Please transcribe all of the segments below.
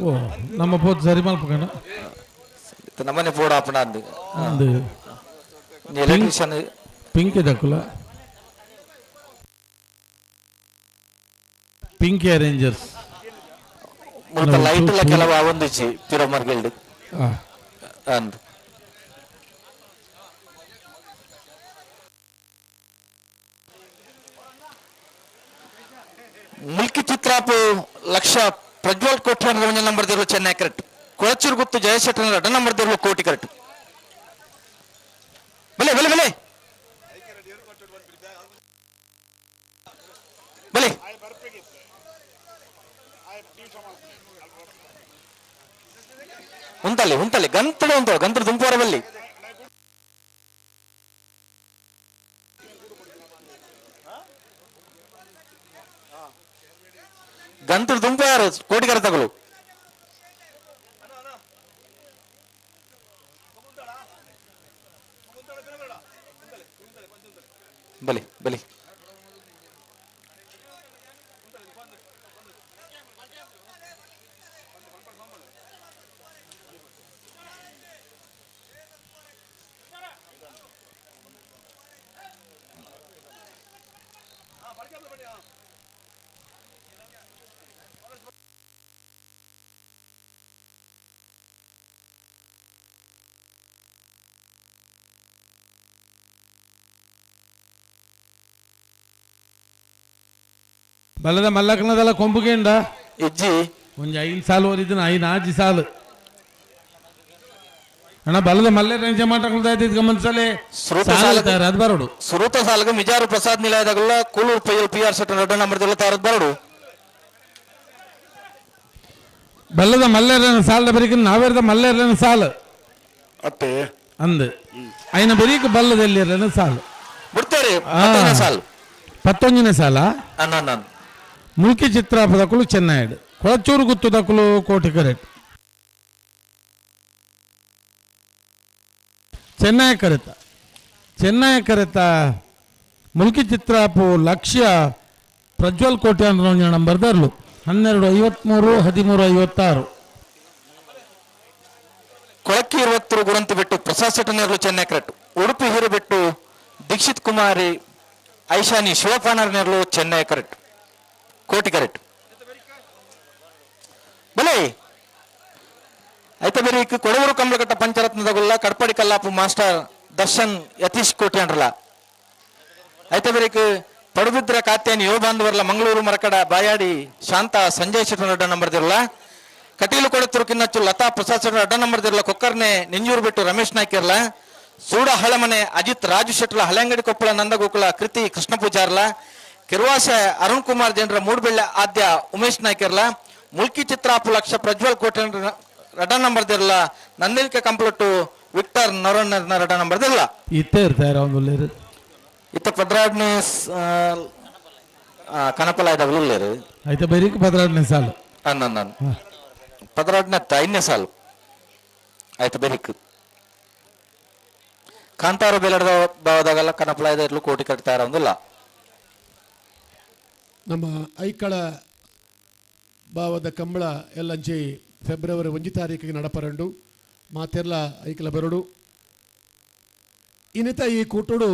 ಓ ನಮ್ಮ ಪೋತ್ ಸರಿ ಮಲ್ಪಕಣ ನಮ್ಮನೆ ಪೋಡ ಆಪಣ ಅಂದು. ಅಂದು. ಎಲೆಕ್ಟ್ರಿಷಿಯನ್. ಪಿಂಕಿ ದಕ್ಕುಲ, ಪಿಂಕಿ ಅರೇಂಜರ್ಸ್. ಮುಲ್ಪ ಲೈಟ್ ಲ ಕೆಲವು ಆವೊಂದಿಜ್ಜಿ ಪಿರಮರ್ಗಿಲ್ಡ್. ಆ. ಅಂದ್. ಮುಲ್ಕಿ ಚಿತ್ರಾಪು ಲಕ್ಷ ಪ್ರಜ್ವಲ್ ಕೋಟ್ಯಾನ್ ಒಂಜಿ ನಂಬರ್ ದಿರ್ಲು ಚೆನ್ನೈ ಕರೆಕ್ಟ್. ಕೊಳಚೂರು ಗುತ್ತು ಜಯಶೆಟ್ಟನ ರಡ್ಡ ನಂಬರ್ ದಿರ್ಲು ಕೋಟಿ ಕರೆಕ್ಟ್. ಬಲೆ ಬಲೆ ಬಲೆ ಬಲೆ. ಉಂತಲ್ಲಿ ಉಂತಲ್ಲಿ ಗಂತಡು ಉಂಟು, ಗಂತಡು ದುಂಪೋರ ಬಲ್ಲಿ. ಗಂತಡು ದುಂಪು ಕೋಟಿ ಕರೆತಗಳು. ಬಲಿ ಬಲಿ. ಬಲದ ಮಲ್ಲಕನದಲ್ಲ ಕೊಂಬುಗೇಂಡ. ಇಜ್ಜಿ. ಒಂಜಿ 5 ಸಾಲು ಓದಿದ್ದು, ಐನ್ ಆಜಿ ಸಾಲು ಅಣ್ಣ. ಬಲದ ಮಲ್ಲೆ ರಂಜ ಮಾಟಕಲ್ದಾಯ್ತು ಗಮನಿಸಲೆ. ಸುರುತ ಸಾಲು ಸಾಲು ತಯಾರು ಅದು ಬರೋಡು. ಸುರುತ ಸಾಲಗ Mijar Prasad ನಿಲಯದಾಗಲ್ಲ Kuluru ಪೈಯಲ್ P are set ರಡ್ಡ number ದಿಲ್ಲ ತಾರದ್ ಬರಡು. ಬಲ್ಲದ ಮಲ್ಲೆರನ ಸಾಲದ ಬರೀಕ್ ನಾವೇರ್ದ ಮಲ್ಲೆರನ ಸಾಲು. ಅತ್ತೆ. ಅಂದು ಐನ ಬರೀಕ್ ಬಲ್ಲದೆಲ್ಲಿರನ ಸಾಲು. ಬಿಡ್ತೇರಿ. ಆ. 10ನೇ ಸಾಲು. 11ನೇ ಸಾಲ. ಅನ್ನ ನಾನು. ಮುಲ್ಕಿ ಚಿತ್ರಾಪದಕುಲು ಚೆನ್ನೈಡ್, ಕೊಳಚೂರು ಗುತ್ತುದಕುಲು ಕೋಟಿ ಕರೆಟ್. ಚೆನ್ನೈ ಕರೆತ, ಚೆನ್ನೈ ಕರೆತ ಮುಲ್ಕಿ ಚಿತ್ರಾಪು ಲಕ್ಷ್ಯ ಪ್ರಜ್ವಲ್ ಕೋಟೆ ಅಂದ್ರೆ ನಂಬರ್ ದರ್ಲು. 12:53, 13:56. ಕೊಳಕ್ಕಿ ಇರುವತ್ತರು ಗುರಂತಿ ಬಿಟ್ಟು ಪ್ರಸಾದ್ ಸೆಟ್ಟನೇರ್ಲು ಚೆನ್ನೈ ಕರೆಕ್ಟ್. ಉಡುಪಿ ಹೀರು ಬಿಟ್ಟು ದೀಕ್ಷಿತ್ ಕುಮಾರಿ ಐಶಾನಿ ಶಿವಪಾನರ್ ನೇರ್ಲು ಚೆನ್ನೈ ಕರೆಕ್ಟ್, ಕೋಟಿ ಕರೆಕ್ಟ್. ಬಲೆ. ಐತ ಬೇರೆ ಕೊಡವೂರು ಕಂಬಳಘಟ್ಟ ಪಂಚರತ್ನದಗುಲ್ಲ ಕಡ್ಪಡಿ ಕಲ್ಲಾಪು ಮಾಸ್ಟರ್ ದರ್ಶನ್ ಯತೀಶ್ ಕೋಟಿ ಅಂಡ್ರಲ್ಲ. ಐತ ಬೇರೆ ಪಡುಬಿದ್ರ ಕಾತ್ಯಾನಿ ಯುವ ಬಾಂಧವರ್ಲ ಮಂಗಳೂರು ಮರಕಡ ಬಾಯಾಡಿ ಶಾಂತ ಸಂಜಯ್ ಶೆಟ್ಟರ್ ಅಡ್ಡ ನಂಬರ್ ದಿರಲ್ಲ. ಕಟೀಲು ಕೊಡತೂರು ಕಿನ್ನಚ್ಚು ಲತಾ ಪ್ರಸಾದ್ ಶೆಟ್ಟರ್ ಅಡ್ಡ ನಂಬರ್ ದಿರಲ್ಲ. ಕೊಕ್ಕರ್ನೆ ನಿಂಜೂರು ಬಿಟ್ಟು ರಮೇಶ್ ನಾಯ್ಕರ್ಲ. ಸೂಡ ಹಳಮನೆ ಅಜಿತ್ ರಾಜು ಶೆಟ್ಟಲ. ಹಳೆಂಗಡಿ ಕೊಪ್ಪಳ ನಂದಗೋಕುಲ ಕೃತಿ ಕೃಷ್ಣ ಪೂಜಾರ್ಲ. ಕಿರುವಾಸ ಅರುಣ್ ಕುಮಾರ್ ಜನರ ಮೂಡ್ಬೆಳ್ಳೆ ಆದ್ಯ ಉಮೇಶ್ ನಾಯ್ಕರ್ಲ. ಮುಲ್ಕಿ ಚಿತ್ರಾಪು ಲಕ್ಷ ಪ್ರಜ್ವಲ್ ಕೋಟೆ ರಡ್ಡ ನಂಬರ್ ದಿರಲ್ಲ. ನಂದಿನಿಕ ಕಂಪ್ಲೊಟ್ಟು ವಿಕ್ಟರ್ ನೊರಣ್ಣ ರಡ್ಡ ನಂಬರ್ ದಿರಲ್ಲ. ಇತ್ತೇ ಇರ್ತಾರೆ ಒಂದು. ಇತ್ತ ಪದ್ರಾಡ್ನೆ ಕನಪಲಾಯದಗಳು ಉಲ್ಲೇರು. ಆಯ್ತಾ, ಬರೀಕ್ 12ನೇ ಸಾಲು. ಅನ್ನ ನಾನು 12ನೇ 5ನೇ ಸಾಲು ಆಯ್ತು. ಬೆರಿಕ್ ಕಾಂತಾರ ಬೆಲಡದ ಭಾವದಾಗಲ್ಲ ಕನಪಲಾಯದ ಇರ್ಲು ಕೋಟಿ ಕಟ್ತಾರ ಒಂದಿಲ್ಲ. ನಮ್ಮ ಐಕಳ ಭಾವದ ಕಂಬಳ ಎಲ್ಲಂಚಿ ಫೆಬ್ರವರಿ 1 ತಾರೀಕಿಗೆ ನಡಪರಂಡು. ಮಾತೆರ್ಲ ಐಕಳ ಬರಡು. ಇನ್ನಿತ ಈ ಕೂಟುಡು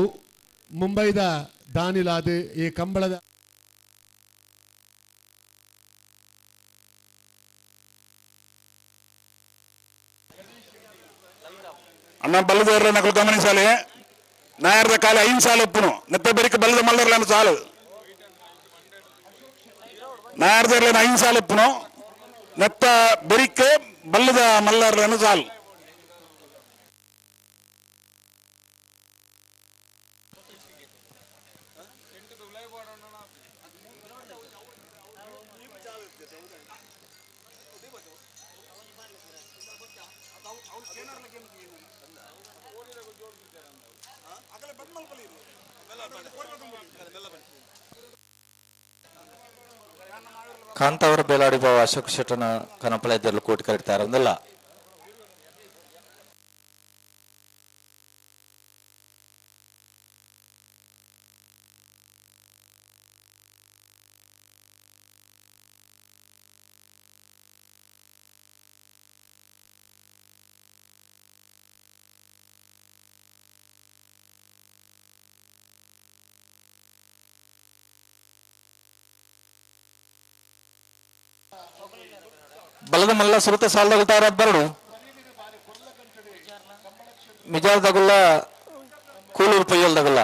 ಮುಂಬೈದ ದಾನಿಲಾದ ಈ ಕಂಬಳದ ಅಣ್ಣ, ಬಲ್ಲದೇರ್ಲ ನಕಲು ಗಮನಿಸಾಲೆ. ನಾಯರ್ದ ಕಾಲ 5 ಸಾಲ ಒಪ್ಪುನು. ನೆತ್ತ ಬೆರಿಕ ಬಲ್ಲದ ಮಲ್ಲರ್ಲನ ಸಾಲು. ನಾಯರ್ದೇರ್ಲನ 5 ಸಾಲ ಒಪ್ಪುನು. ನೆತ್ತ ಬೆರಿಕ್ ಬಲ್ಲದ ಮಲ್ಲರ್ಲನ ಸಾಲು. ಕಾಂತಾವರ ಬೇಲಾಡಿ ಬಾವ ಅಶೋಕ್ ಶೆಟ್ಟನ ಕನಪಲಾಯದರ್ಲು ಕೋಟಿ ಕಟ್ತಾರ ಒಂದಿಲ್ಲ. ಬಲದ ಮಲ್ಲ ಸುರುತ ಸಾಲದಗುಲ್ ತಯಾರಾದ್ ಬರಡು. ಮಿಜಾರ್ದಗುಲ್ಲ ಕೂಲೂರು ಪೊಯ್ಯಲ್ದಗುಲ್ಲ.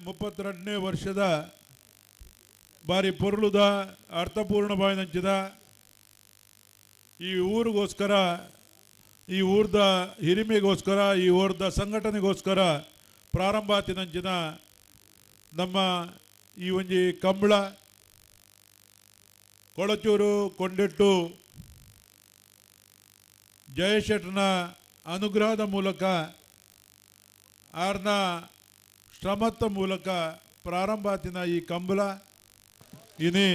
32ನೇ ವರ್ಷದ ಬಾರಿ ಪೊರುಳುದ ಅರ್ಥಪೂರ್ಣ ಬಾಯಿನಂಚಿದ ಈ ಊರಿಗೋಸ್ಕರ, ಈ ಊರ್ದ ಹಿರಿಮೆಗೋಸ್ಕರ, ಈ ಊರ್ದ ಸಂಘಟನೆಗೋಸ್ಕರ ಪ್ರಾರಂಭ ಆತಿನಂಚಿನ ನಮ್ಮ ಈ ಒಂಜಿ ಕಂಬಳ ಕೊಳಚೂರು ಕೊಂಡಿಟ್ಟು ಜಯಶೆಟ್ಟನ ಅನುಗ್ರಹದ ಮೂಲಕ ಆರ್ನ ಶ್ರಮದ ಮೂಲಕ ಪ್ರಾರಂಭ ಆತಿನ ಈ ಕಂಬಳ ಇನಿ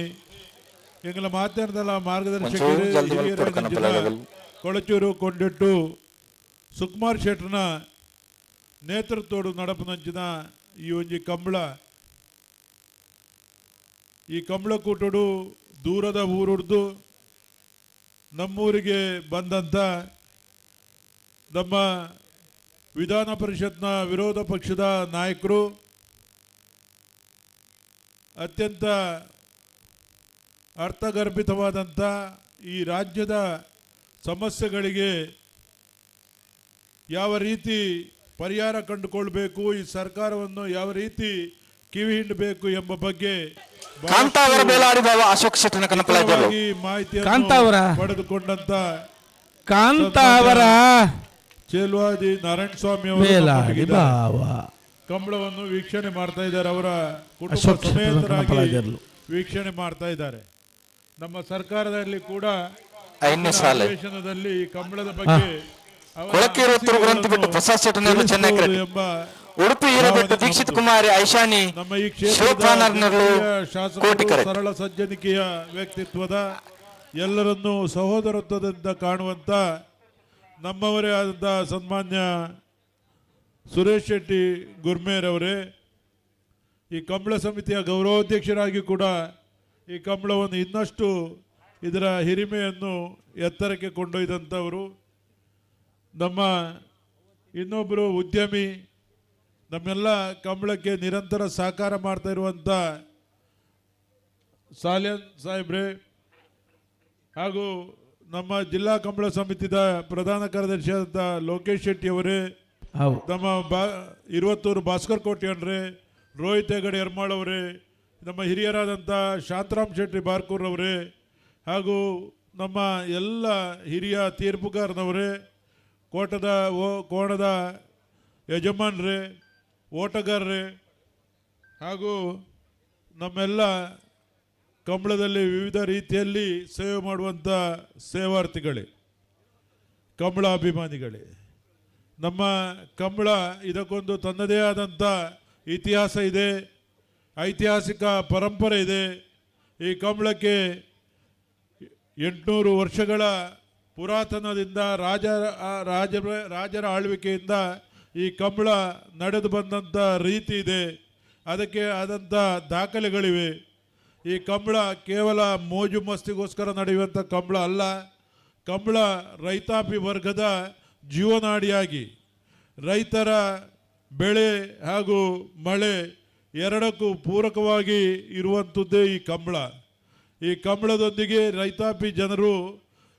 ಎಂಗಳ ಮಾತನಾಡದಲ್ಲ ಮಾರ್ಗದರ್ಶಕರು ಒಂಚೂರು ಜಲ್ದಿ ಹಿರಿಯರು ಮಲ್ಪೊಡು ಕಣಪ್ಪ ನಂಚಿನ ಲಾಗದಲ್. ಕೊಳಚೂರು ಕೊಂಡಿಟ್ಟು ಸುಕುಮಾರ್ ಶೆಟ್ಟನ ನೇತೃತ್ವಡು ನಡಪುನಂಚಿನ ಈ ಒಂಜಿ ಕಂಬಳ. ಈ ಕಂಬಳ ಕೂಟಡು ದೂರದ ಊರುಡ್ದು ನಮ್ಮೂರಿಗೆ ಬಂದಂಥ ನಮ್ಮ ವಿಧಾನ ಪರಿಷತ್ನ ವಿರೋಧ ಪಕ್ಷದ ನಾಯಕರು, ಅತ್ಯಂತ ಅರ್ಥಗರ್ಭಿತವಾದಂಥ ಈ ರಾಜ್ಯದ ಸಮಸ್ಯೆಗಳಿಗೆ ಯಾವ ರೀತಿ ಪರಿಹಾರ ಕಂಡುಕೊಳ್ಬೇಕು, ಈ ಸರ್ಕಾರವನ್ನು ಯಾವ ರೀತಿ ಕಿವಿ ಹಿಂಡಬೇಕು ಎಂಬ ಬಗ್ಗೆ ಬಹಳಷ್ಟು ಕಾಂತಾವರ ಬೇಲಾಡಿ ಬಾಬಾ ಅಶೋಕ್ ಶೆಟ್ಟನ ಕನಪಲಾದರು. ವಿವರವಾಗಿ ಮಾಹಿತಿಯನ್ನು ಕಾಂತಾವರ. ಪಡೆದುಕೊಂಡಂತ ಕಾಂತಾವರ ಚೇಲ್ವಾದಿ ನಾರಾಯಣ ಸ್ವಾಮಿ ಅವರು ಬೇಲಾಡಿ ನಮ್ಮೊಟ್ಟಿಗಿದ್ದಾರೆ. ಬಾವ ಕಂಬಳವನ್ನು ವೀಕ್ಷಣೆ ಮಾಡ್ತಾ ಇದ್ದಾರೆ, ಅವರ ಕುಟುಂಬ ಅಶೋಕ್ ಶೆಟ್ಟರ್ ಸಮೇತರಾಗಿ ಕನಪಲಾಜರ್ಲು. ವೀಕ್ಷಣೆ ಮಾಡ್ತಾ ಇದ್ದಾರೆ. ನಮ್ಮ ಸರ್ಕಾರದಲ್ಲಿ ಕೂಡ ಐದನೇ ಸಾಲೆ. ಅಧಿವೇಶನದಲ್ಲಿ ಈ ಕಂಬಳದ ಬಗ್ಗೆ ಅವರ ಕೊಳಕೇರು ತುರುಗುರಂತ ಬಿಟ್ಟು ಪ್ರಸಾದ್ ಶೆಟ್ಟನವರು ಚೆನ್ನೈ ತಿಳಿಸುವುದು ಕ್ರಿಕೆಟ್. ಎಂಬ ಉಡುಪಿ ಹಿರೇಬೆಟ್ಟು ದೀಕ್ಷಿತ್ ಕುಮಾರಿ ಐಶಾನಿ ನಮ್ಮ ಈ ಕ್ಷೇತ್ರದ ಶಿವಪ್ರಾನರ್ನರು ಜನಪ್ರಿಯ ಶಾಸಕರು, ಕೋಟಿ ಕರೆಕ್ಟ್. ಸರಳ ಸಜ್ಜನಿಕೆಯ ವ್ಯಕ್ತಿತ್ವದ, ಎಲ್ಲರನ್ನೂ ಸಹೋದರತ್ವದಿಂದ ಕಾಣುವಂತ ನಮ್ಮವರೇ ಆದಂಥ ಸನ್ಮಾನ್ಯ ಸುರೇಶ್ ಶೆಟ್ಟಿ ಗುರ್ಮೇರವರೇ, ಈ ಕಂಬಳ ಸಮಿತಿಯ ಗೌರವಾಧ್ಯಕ್ಷರಾಗಿ ಕೂಡ ಈ ಕಂಬಳವನ್ನು ಇನ್ನಷ್ಟು ಇದರ ಹಿರಿಮೆಯನ್ನು ಎತ್ತರಕ್ಕೆ ಕೊಂಡೊಯ್ದಂಥವರು. ನಮ್ಮ ಇನ್ನೊಬ್ಬರು ಉದ್ಯಮಿ, ನಮ್ಮೆಲ್ಲ ಕಂಬಳಕ್ಕೆ ನಿರಂತರ ಸಹಕಾರ ಮಾಡ್ತಾ ಇರುವಂಥ ಸಾಲಿಯನ್ ಸಾಹೇಬ್ರೆ, ಹಾಗೂ ನಮ್ಮ ಜಿಲ್ಲಾ ಕಂಬಳ ಸಮಿತಿದ ಪ್ರಧಾನ ಕಾರ್ಯದರ್ಶಿಯಾದಂಥ ಲೋಕೇಶ್ ಶೆಟ್ಟಿಯವರೇ, ಹೌದು. ನಮ್ಮ ಇರುವತ್ತೂರು ಭಾಸ್ಕರ್ ಕೋಟ್ಯನ್ರೇ, ರೋಹಿತ್ ಹೆಗಡೆ ಹೆರ್ಮಾಳ್ ಅವರೇ, ನಮ್ಮ ಹಿರಿಯರಾದಂಥ ಶಾಂತರಾಮ್ ಶೆಟ್ಟಿ ಬಾರ್ಕೂರ್ರವರೇ, ಹಾಗೂ ನಮ್ಮ ಎಲ್ಲ ಹಿರಿಯ ತೀರ್ಪುಗಾರನವರೇ, ಕೋಟದ ಕೋಣದ ಯಜಮಾನ್ರೇ, ಓಟಗಾರರೇ, ಹಾಗೂ ನಮ್ಮೆಲ್ಲ ಕಂಬಳದಲ್ಲಿ ವಿವಿಧ ರೀತಿಯಲ್ಲಿ ಸೇವೆ ಮಾಡುವಂಥ ಸೇವಾರ್ಥಿಗಳೇ, ಕಂಬಳ ಅಭಿಮಾನಿಗಳೇ, ನಮ್ಮ ಕಂಬಳ ಇದಕ್ಕೊಂದು ತನ್ನದೇ ಆದಂಥ ಇತಿಹಾಸ ಇದೆ, ಐತಿಹಾಸಿಕ ಪರಂಪರೆ ಇದೆ. ಈ ಕಂಬಳಕ್ಕೆ 800 ವರ್ಷಗಳ ಪುರಾತನದಿಂದ ರಾಜರ ಆಳ್ವಿಕೆಯಿಂದ ಈ ಕಂಬಳ ನಡೆದು ಬಂದಂಥ ರೀತಿ ಇದೆ, ಅದಕ್ಕೆ ಆದಂಥ ದಾಖಲೆಗಳಿವೆ. ಈ ಕಂಬಳ ಕೇವಲ ಮೋಜು ಮಸ್ತಿಗೋಸ್ಕರ ನಡೆಯುವಂಥ ಕಂಬಳ ಅಲ್ಲ, ಕಂಬಳ ರೈತಾಪಿ ವರ್ಗದ ಜೀವನಾಡಿಯಾಗಿ ರೈತರ ಬೆಳೆ ಹಾಗೂ ಮಳೆ ಎರಡಕ್ಕೂ ಪೂರಕವಾಗಿ ಇರುವಂಥದ್ದೇ ಈ ಕಂಬಳ. ಈ ಕಂಬಳದೊಂದಿಗೆ ರೈತಾಪಿ ಜನರು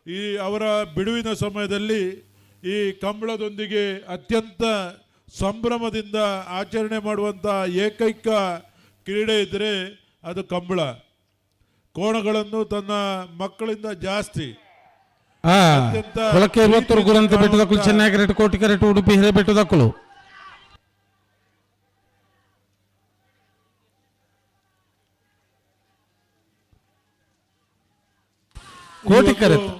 ಈ ಅವರ ಬಿಡುವಿನ ಸಮಯದಲ್ಲಿ ಈ ಕಂಬಳದೊಂದಿಗೆ ಅತ್ಯಂತ ಸಂಭ್ರಮದಿಂದ ಆಚರಣೆ ಮಾಡುವಂಥ ಏಕೈಕ ಕ್ರೀಡೆ ಇದ್ದರೆ ಅದು ಕಂಬಳ. ಕೋಣಗಳನ್ನು ತನ್ನ ಮಕ್ಕಳಿಂದ ಜಾಸ್ತಿ ಅತ್ಯಂತ ಕೊಳಕೆ ಇರುವತ್ತೂರು ಗುರಂತ ಬೆಟ್ಟದಕ್ಕಲು ಚೆನ್ನೈ ಕರೆಕ್ಟ್ ಕೋಟಿ ಕರೆಕ್ಟ್ ಉಡುಪಿ ಹಿರೇಬೆಟ್ಟದಕ್ಕಲು. ಕೋಟಿ ಈ ಒಂದು ಕರೆಕ್ಟ್.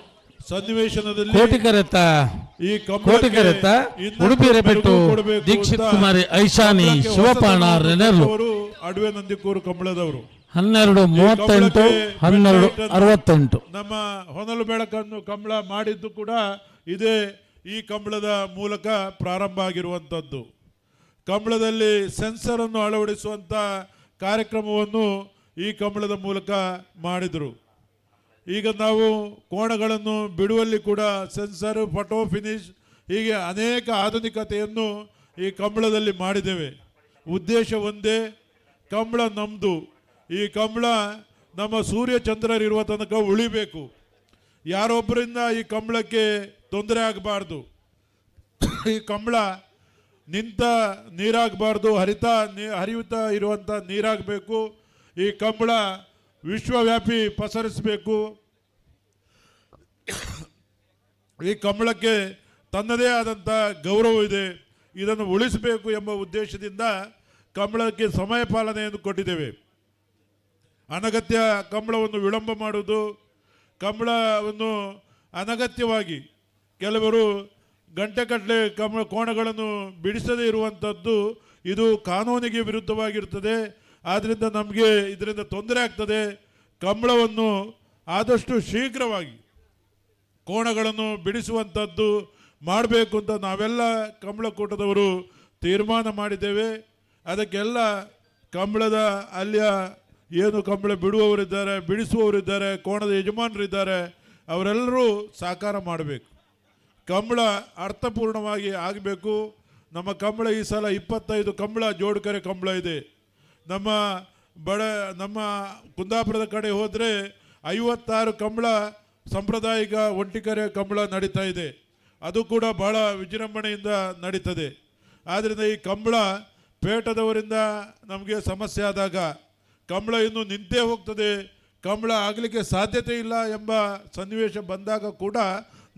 ಸನ್ನಿವೇಶನದಲ್ಲಿ ಕೋಟಿಕರೆತ್ತ ಈ ಕೋಟಿಕರೆತ್ತ ಉಡುಪಿ ರೆಪೆಟ್ಟು ದೀಕ್ಷಿತ್ ಕುಮಾರಿ ಐಶಾನಿ ಶಿವಪಾಣ ರೆನೆರ್ಲು. ಅವರು ಅಡುವೆ ನಂದಿಕೂರು ಕಂಬಳದವರು. 12:38, 12:68. ನಮ್ಮ ಹೊನಲು ಬೆಳಕನ್ನು ಕಂಬಳ ಮಾಡಿದ್ದು ಕೂಡ ಇದೇ ಈ ಕಂಬಳದ ಮೂಲಕ ಪ್ರಾರಂಭ ಆಗಿರುವಂಥದ್ದು. ಕಂಬಳದಲ್ಲಿ ಸೆನ್ಸರ್ ಅನ್ನು ಅಳವಡಿಸುವಂಥ ಕಾರ್ಯಕ್ರಮವನ್ನು ಈ ಕಂಬಳದ ಮೂಲಕ ಮಾಡಿದರು. ಈಗ ನಾವು ಕೋಣಗಳನ್ನು ಬಿಡುವಲ್ಲಿ ಕೂಡ sensor, photo finish, ಹೀಗೆ ಅನೇಕ ಆಧುನಿಕತೆಯನ್ನು ಈ ಕಂಬಳದಲ್ಲಿ ಮಾಡಿದ್ದೇವೆ. ಉದ್ದೇಶ ಒಂದೇ, ಕಂಬಳ ನಮ್ಮದು. ಈ ಕಂಬಳ ನಮ್ಮ ಸೂರ್ಯ ಚಂದ್ರರಿರುವ ತನಕ ಉಳಿಬೇಕು. ಯಾರೊಬ್ಬರಿಂದ ಈ ಕಂಬಳಕ್ಕೆ ತೊಂದರೆ ಆಗಬಾರ್ದು. ಈ ಕಂಬಳ ನಿಂತ ನೀರಾಗಬಾರ್ದು, ಹರಿಯುತ್ತಾ ಇರುವಂಥ ನೀರಾಗಬೇಕು. ಈ ಕಂಬಳ ವಿಶ್ವವ್ಯಾಪಿ ಪಸರಿಸಬೇಕು. ಈ ಕಂಬಳಕ್ಕೆ ತನ್ನದೇ ಆದಂಥ ಗೌರವ ಇದೆ, ಇದನ್ನು ಉಳಿಸಬೇಕು ಎಂಬ ಉದ್ದೇಶದಿಂದ ಕಂಬಳಕ್ಕೆ ಸಮಯ ಪಾಲನೆಯನ್ನು ಕೊಟ್ಟಿದ್ದೇವೆ. ಅನಗತ್ಯ ಕಂಬಳವನ್ನು ವಿಳಂಬ ಮಾಡುವುದು, ಕಂಬಳವನ್ನು ಅನಗತ್ಯವಾಗಿ ಕೆಲವರು ಗಂಟೆಗಟ್ಟಲೆ ಕೋಣಗಳನ್ನು ಬಿಡಿಸದೇ ಇರುವಂಥದ್ದು ಇದು ಕಾನೂನಿಗೆ ವಿರುದ್ಧವಾಗಿರ್ತದೆ. ಆದ್ದರಿಂದ ನಮಗೆ ಇದರಿಂದ ತೊಂದರೆ ಆಗ್ತದೆ. ಕಂಬಳವನ್ನು ಆದಷ್ಟು ಶೀಘ್ರವಾಗಿ ಕೋಣಗಳನ್ನು ಬಿಡಿಸುವಂಥದ್ದು ಮಾಡಬೇಕು ಅಂತ ನಾವೆಲ್ಲ ಕಂಬಳಕೂಟದವರು ತೀರ್ಮಾನ ಮಾಡಿದ್ದೇವೆ. ಅದಕ್ಕೆಲ್ಲ ಕಂಬಳದ ಅಲ್ಲಿಯ ಏನು ಕಂಬಳ ಬಿಡುವವರಿದ್ದಾರೆ, ಬಿಡಿಸುವವರಿದ್ದಾರೆ, ಕೋಣದ ಯಜಮಾನರಿದ್ದಾರೆ, ಅವರೆಲ್ಲರೂ ಸಹಕಾರ ಮಾಡಬೇಕು. ಕಂಬಳ ಅರ್ಥಪೂರ್ಣವಾಗಿ ಆಗಬೇಕು. ನಮ್ಮ ಕಂಬಳ ಈ ಸಲ 25 ಕಂಬಳ ಜೋಡುಕರೆ ಕಂಬಳ ಇದೆ. ನಮ್ಮ ನಮ್ಮ ಕುಂದಾಪುರದ ಕಡೆ ಹೋದರೆ 56 ಕಂಬಳ ಸಾಂಪ್ರದಾಯಿಕ ಒಂಟಿಕರೆ ಕಂಬಳ ನಡೀತಾ ಇದೆ. ಅದು ಕೂಡ ಭಾಳ ವಿಜೃಂಭಣೆಯಿಂದ ನಡೀತದೆ. ಆದ್ದರಿಂದ ಈ ಕಂಬಳ ಪೇಟದವರಿಂದ ನಮಗೆ ಸಮಸ್ಯೆ ಆದಾಗ ಕಂಬಳ ಇನ್ನು ನಿಂತೇ ಹೋಗ್ತದೆ, ಕಂಬಳ ಆಗಲಿಕ್ಕೆ ಸಾಧ್ಯತೆ ಇಲ್ಲ ಎಂಬ ಸನ್ನಿವೇಶ ಬಂದಾಗ ಕೂಡ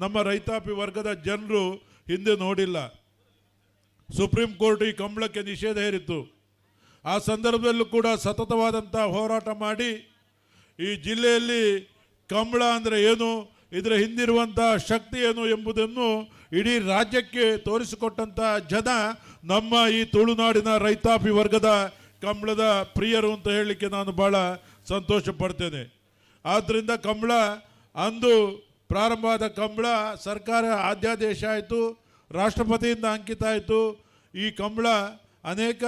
ನಮ್ಮ ರೈತಾಪಿ ವರ್ಗದ ಜನರು ಹಿಂದೆ ನೋಡಿಲ್ಲ. ಸುಪ್ರೀಂ ಕೋರ್ಟ್ ಈ ಕಂಬಳಕ್ಕೆ ನಿಷೇಧ ಹೇರಿತ್ತು. ಆ ಸಂದರ್ಭದಲ್ಲೂ ಕೂಡ ಸತತವಾದಂಥ ಹೋರಾಟ ಮಾಡಿ ಈ ಜಿಲ್ಲೆಯಲ್ಲಿ ಕಂಬಳ ಅಂದರೆ ಏನು, ಇದರ ಹಿಂದಿರುವಂಥ ಶಕ್ತಿ ಏನು ಎಂಬುದನ್ನು ಇಡೀ ರಾಜ್ಯಕ್ಕೆ ತೋರಿಸಿಕೊಟ್ಟಂಥ ಜನ ನಮ್ಮ ಈ ತುಳುನಾಡಿನ ರೈತಾಪಿ ವರ್ಗದ ಕಂಬಳದ ಪ್ರಿಯರು ಅಂತ ಹೇಳಲಿಕ್ಕೆ ನಾನು ಭಾಳ ಸಂತೋಷ ಪಡ್ತೇನೆ. ಆದ್ದರಿಂದ ಕಂಬಳ ಅಂದು ಪ್ರಾರಂಭವಾದ ಕಂಬಳ ಸರ್ಕಾರ ಆದ್ಯಾದೇಶ ಆಯಿತು, ರಾಷ್ಟ್ರಪತಿಯಿಂದ ಅಂಕಿತ ಆಯಿತು. ಈ ಕಂಬಳ ಅನೇಕ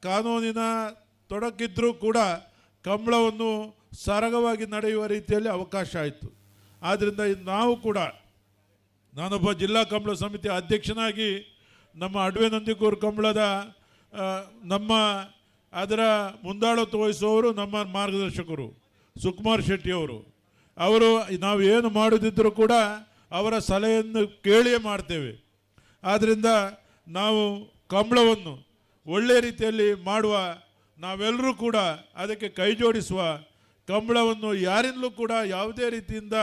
ಕಾನೂನಿನ ತೊಡಕಿದ್ರೂ ಕೂಡ ಕಂಬಳವನ್ನು ಸರಗವಾಗಿ ನಡೆಯುವ ರೀತಿಯಲ್ಲಿ ಅವಕಾಶ ಆಯಿತು. ಆದ್ದರಿಂದ ನಾವು ಕೂಡ, ನಾನೊಬ್ಬ ಜಿಲ್ಲಾ ಕಂಬಳ ಸಮಿತಿ ಅಧ್ಯಕ್ಷನಾಗಿ ನಮ್ಮ ಅಡ್ವೆ ನಂದಿಕೂರು ಕಂಬಳದ ನಮ್ಮ ಅದರ ಮುಂದಾಳತ್ವ ವಹಿಸುವವರು ನಮ್ಮ ಮಾರ್ಗದರ್ಶಕರು ಸುಕುಮಾರ್ ಶೆಟ್ಟಿಯವರು. ಅವರು ನಾವು ಏನು ಮಾಡುದಿದ್ದರೂ ಕೂಡ ಅವರ ಸಲಹೆಯನ್ನು ಕೇಳಿಯೇ ಮಾಡ್ತೇವೆ. ಆದ್ದರಿಂದ ನಾವು ಕಂಬಳವನ್ನು ಒಳ್ಳೆಯ ರೀತಿಯಲ್ಲಿ ಮಾಡುವ, ನಾವೆಲ್ಲರೂ ಕೂಡ ಅದಕ್ಕೆ ಕೈ ಜೋಡಿಸುವ, ಕಂಬಳವನ್ನು ಯಾರಿಂದಲೂ ಕೂಡ ಯಾವುದೇ ರೀತಿಯಿಂದ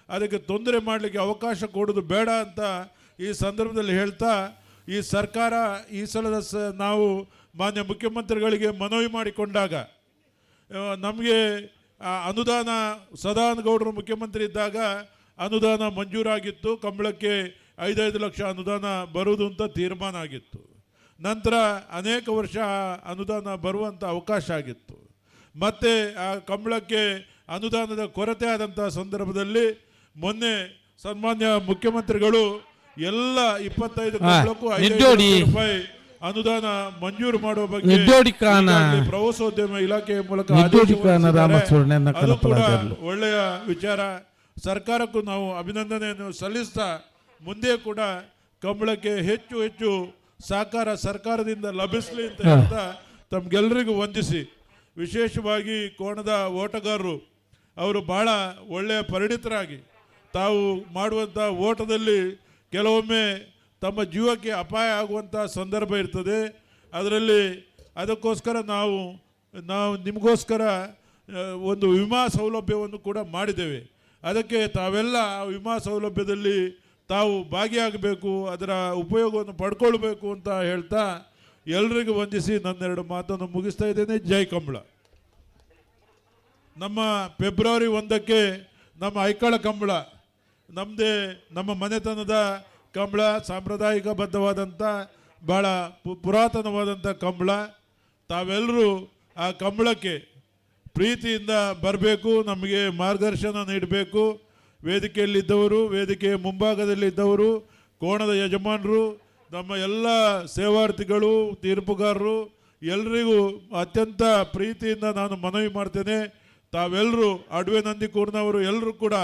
ಅದಕ್ಕೆ ತೊಂದರೆ ಮಾಡಲಿಕ್ಕೆ ಅವಕಾಶ ಕೊಡೋದು ಬೇಡ ಅಂತ ಈ ಸಂದರ್ಭದಲ್ಲಿ ಹೇಳ್ತಾ, ಈ ಸರ್ಕಾರ ಈ ಸಲದ ನಾವು ಮಾನ್ಯ ಮುಖ್ಯಮಂತ್ರಿಗಳಿಗೆ ಮನವಿ ಮಾಡಿಕೊಂಡಾಗ ನಮಗೆ ಅನುದಾನ ಸದಾನಂದ ಗೌಡರು ಮುಖ್ಯಮಂತ್ರಿ ಇದ್ದಾಗ ಅನುದಾನ ಮಂಜೂರಾಗಿತ್ತು. ಕಂಬಳಕ್ಕೆ 5-5 ಲಕ್ಷ ಅನುದಾನ ಬರುವುದು ಅಂತ ತೀರ್ಮಾನ ಆಗಿತ್ತು. ನಂತರ ಅನೇಕ ವರ್ಷ ಅನುದಾನ ಬರುವಂಥ ಅವಕಾಶ ಆಗಿತ್ತು. ಮತ್ತು ಆ ಕಂಬಳಕ್ಕೆ ಅನುದಾನದ ಕೊರತೆ ಆದಂಥ ಸಂದರ್ಭದಲ್ಲಿ ಮೊನ್ನೆ ಸನ್ಮಾನ್ಯ ಮುಖ್ಯಮಂತ್ರಿಗಳು ಎಲ್ಲ 25 ಕಂಬಳಕ್ಕೂ 5-5 ಲಕ್ಷ ರೂಪಾಯಿ ಅನುದಾನ ಮಂಜೂರು ಮಾಡುವ ಬಗ್ಗೆ ಪ್ರವಾಸೋದ್ಯಮ ಇಲಾಖೆಯ ಮೂಲಕ ಅದು ಕೂಡ ಒಳ್ಳೆಯ ವಿಚಾರ. ಸರ್ಕಾರಕ್ಕೂ ನಾವು ಅಭಿನಂದನೆಯನ್ನು ಸಲ್ಲಿಸ್ತಾ ಮುಂದೆ ಕೂಡ ಕಂಬಳಕ್ಕೆ ಹೆಚ್ಚು ಹೆಚ್ಚು ಸಹಕಾರ ಸರ್ಕಾರದಿಂದ ಲಭಿಸಲಿ ಅಂತ ಹೇಳ್ತಾ ತಮಗೆಲ್ಲರಿಗೂ ವಂದಿಸಿ, ವಿಶೇಷವಾಗಿ ಕೋಣದ ಓಟಗಾರರು ಅವರು ಭಾಳ ಒಳ್ಳೆಯ ಪರಿಣಿತರಾಗಿ ತಾವು ಮಾಡುವಂಥ ಓಟದಲ್ಲಿ ಕೆಲವೊಮ್ಮೆ ತಮ್ಮ ಜೀವಕ್ಕೆ ಅಪಾಯ ಆಗುವಂಥ ಸಂದರ್ಭ ಇರ್ತದೆ. ಅದರಲ್ಲಿ ಅದಕ್ಕೋಸ್ಕರ ನಾವು ನಾವು ನಿಮಗೋಸ್ಕರ ಒಂದು ವಿಮಾ ಸೌಲಭ್ಯವನ್ನು ಕೂಡ ಮಾಡಿದ್ದೇವೆ. ಅದಕ್ಕೆ ತಾವೆಲ್ಲ ಆ ವಿಮಾ ಸೌಲಭ್ಯದಲ್ಲಿ ತಾವು ಭಾಗಿಯಾಗಬೇಕು, ಅದರ ಉಪಯೋಗವನ್ನು ಪಡ್ಕೊಳ್ಬೇಕು ಅಂತ ಹೇಳ್ತಾ ಎಲ್ರಿಗೂ ವಂದಿಸಿ ನನ್ನೆರಡು ಮಾತನ್ನು ಮುಗಿಸ್ತಾ ಇದ್ದೇನೆ. ಜೈ ಕಂಬಳ. ನಮ್ಮ ಫೆಬ್ರವರಿ 1ಕ್ಕೆ ನಮ್ಮ ಐಕಳ ಕಂಬಳ ನಮ್ಮದೇ ನಮ್ಮ ಮನೆತನದ ಕಂಬಳ, ಸಾಂಪ್ರದಾಯಿಕ ಬದ್ಧವಾದಂಥ ಭಾಳ ಪುರಾತನವಾದಂಥ ಕಂಬಳ. ತಾವೆಲ್ಲರೂ ಆ ಕಂಬಳಕ್ಕೆ ಪ್ರೀತಿಯಿಂದ ಬರಬೇಕು, ನಮಗೆ ಮಾರ್ಗದರ್ಶನ ನೀಡಬೇಕು. ವೇದಿಕೆಯಲ್ಲಿದ್ದವರು, ವೇದಿಕೆಯ ಮುಂಭಾಗದಲ್ಲಿದ್ದವರು, ಕೋಣದ ಯಜಮಾನರು, ನಮ್ಮ ಎಲ್ಲ ಸೇವಾರ್ಥಿಗಳು, ತೀರ್ಪುಗಾರರು ಎಲ್ರಿಗೂ ಅತ್ಯಂತ ಪ್ರೀತಿಯಿಂದ ನಾನು ಮನವಿ ಮಾಡ್ತೇನೆ. ತಾವೆಲ್ಲರೂ ಅಡ್ವೆ ನಂದಿಕೂರಿನವರು ಎಲ್ಲರೂ ಕೂಡ,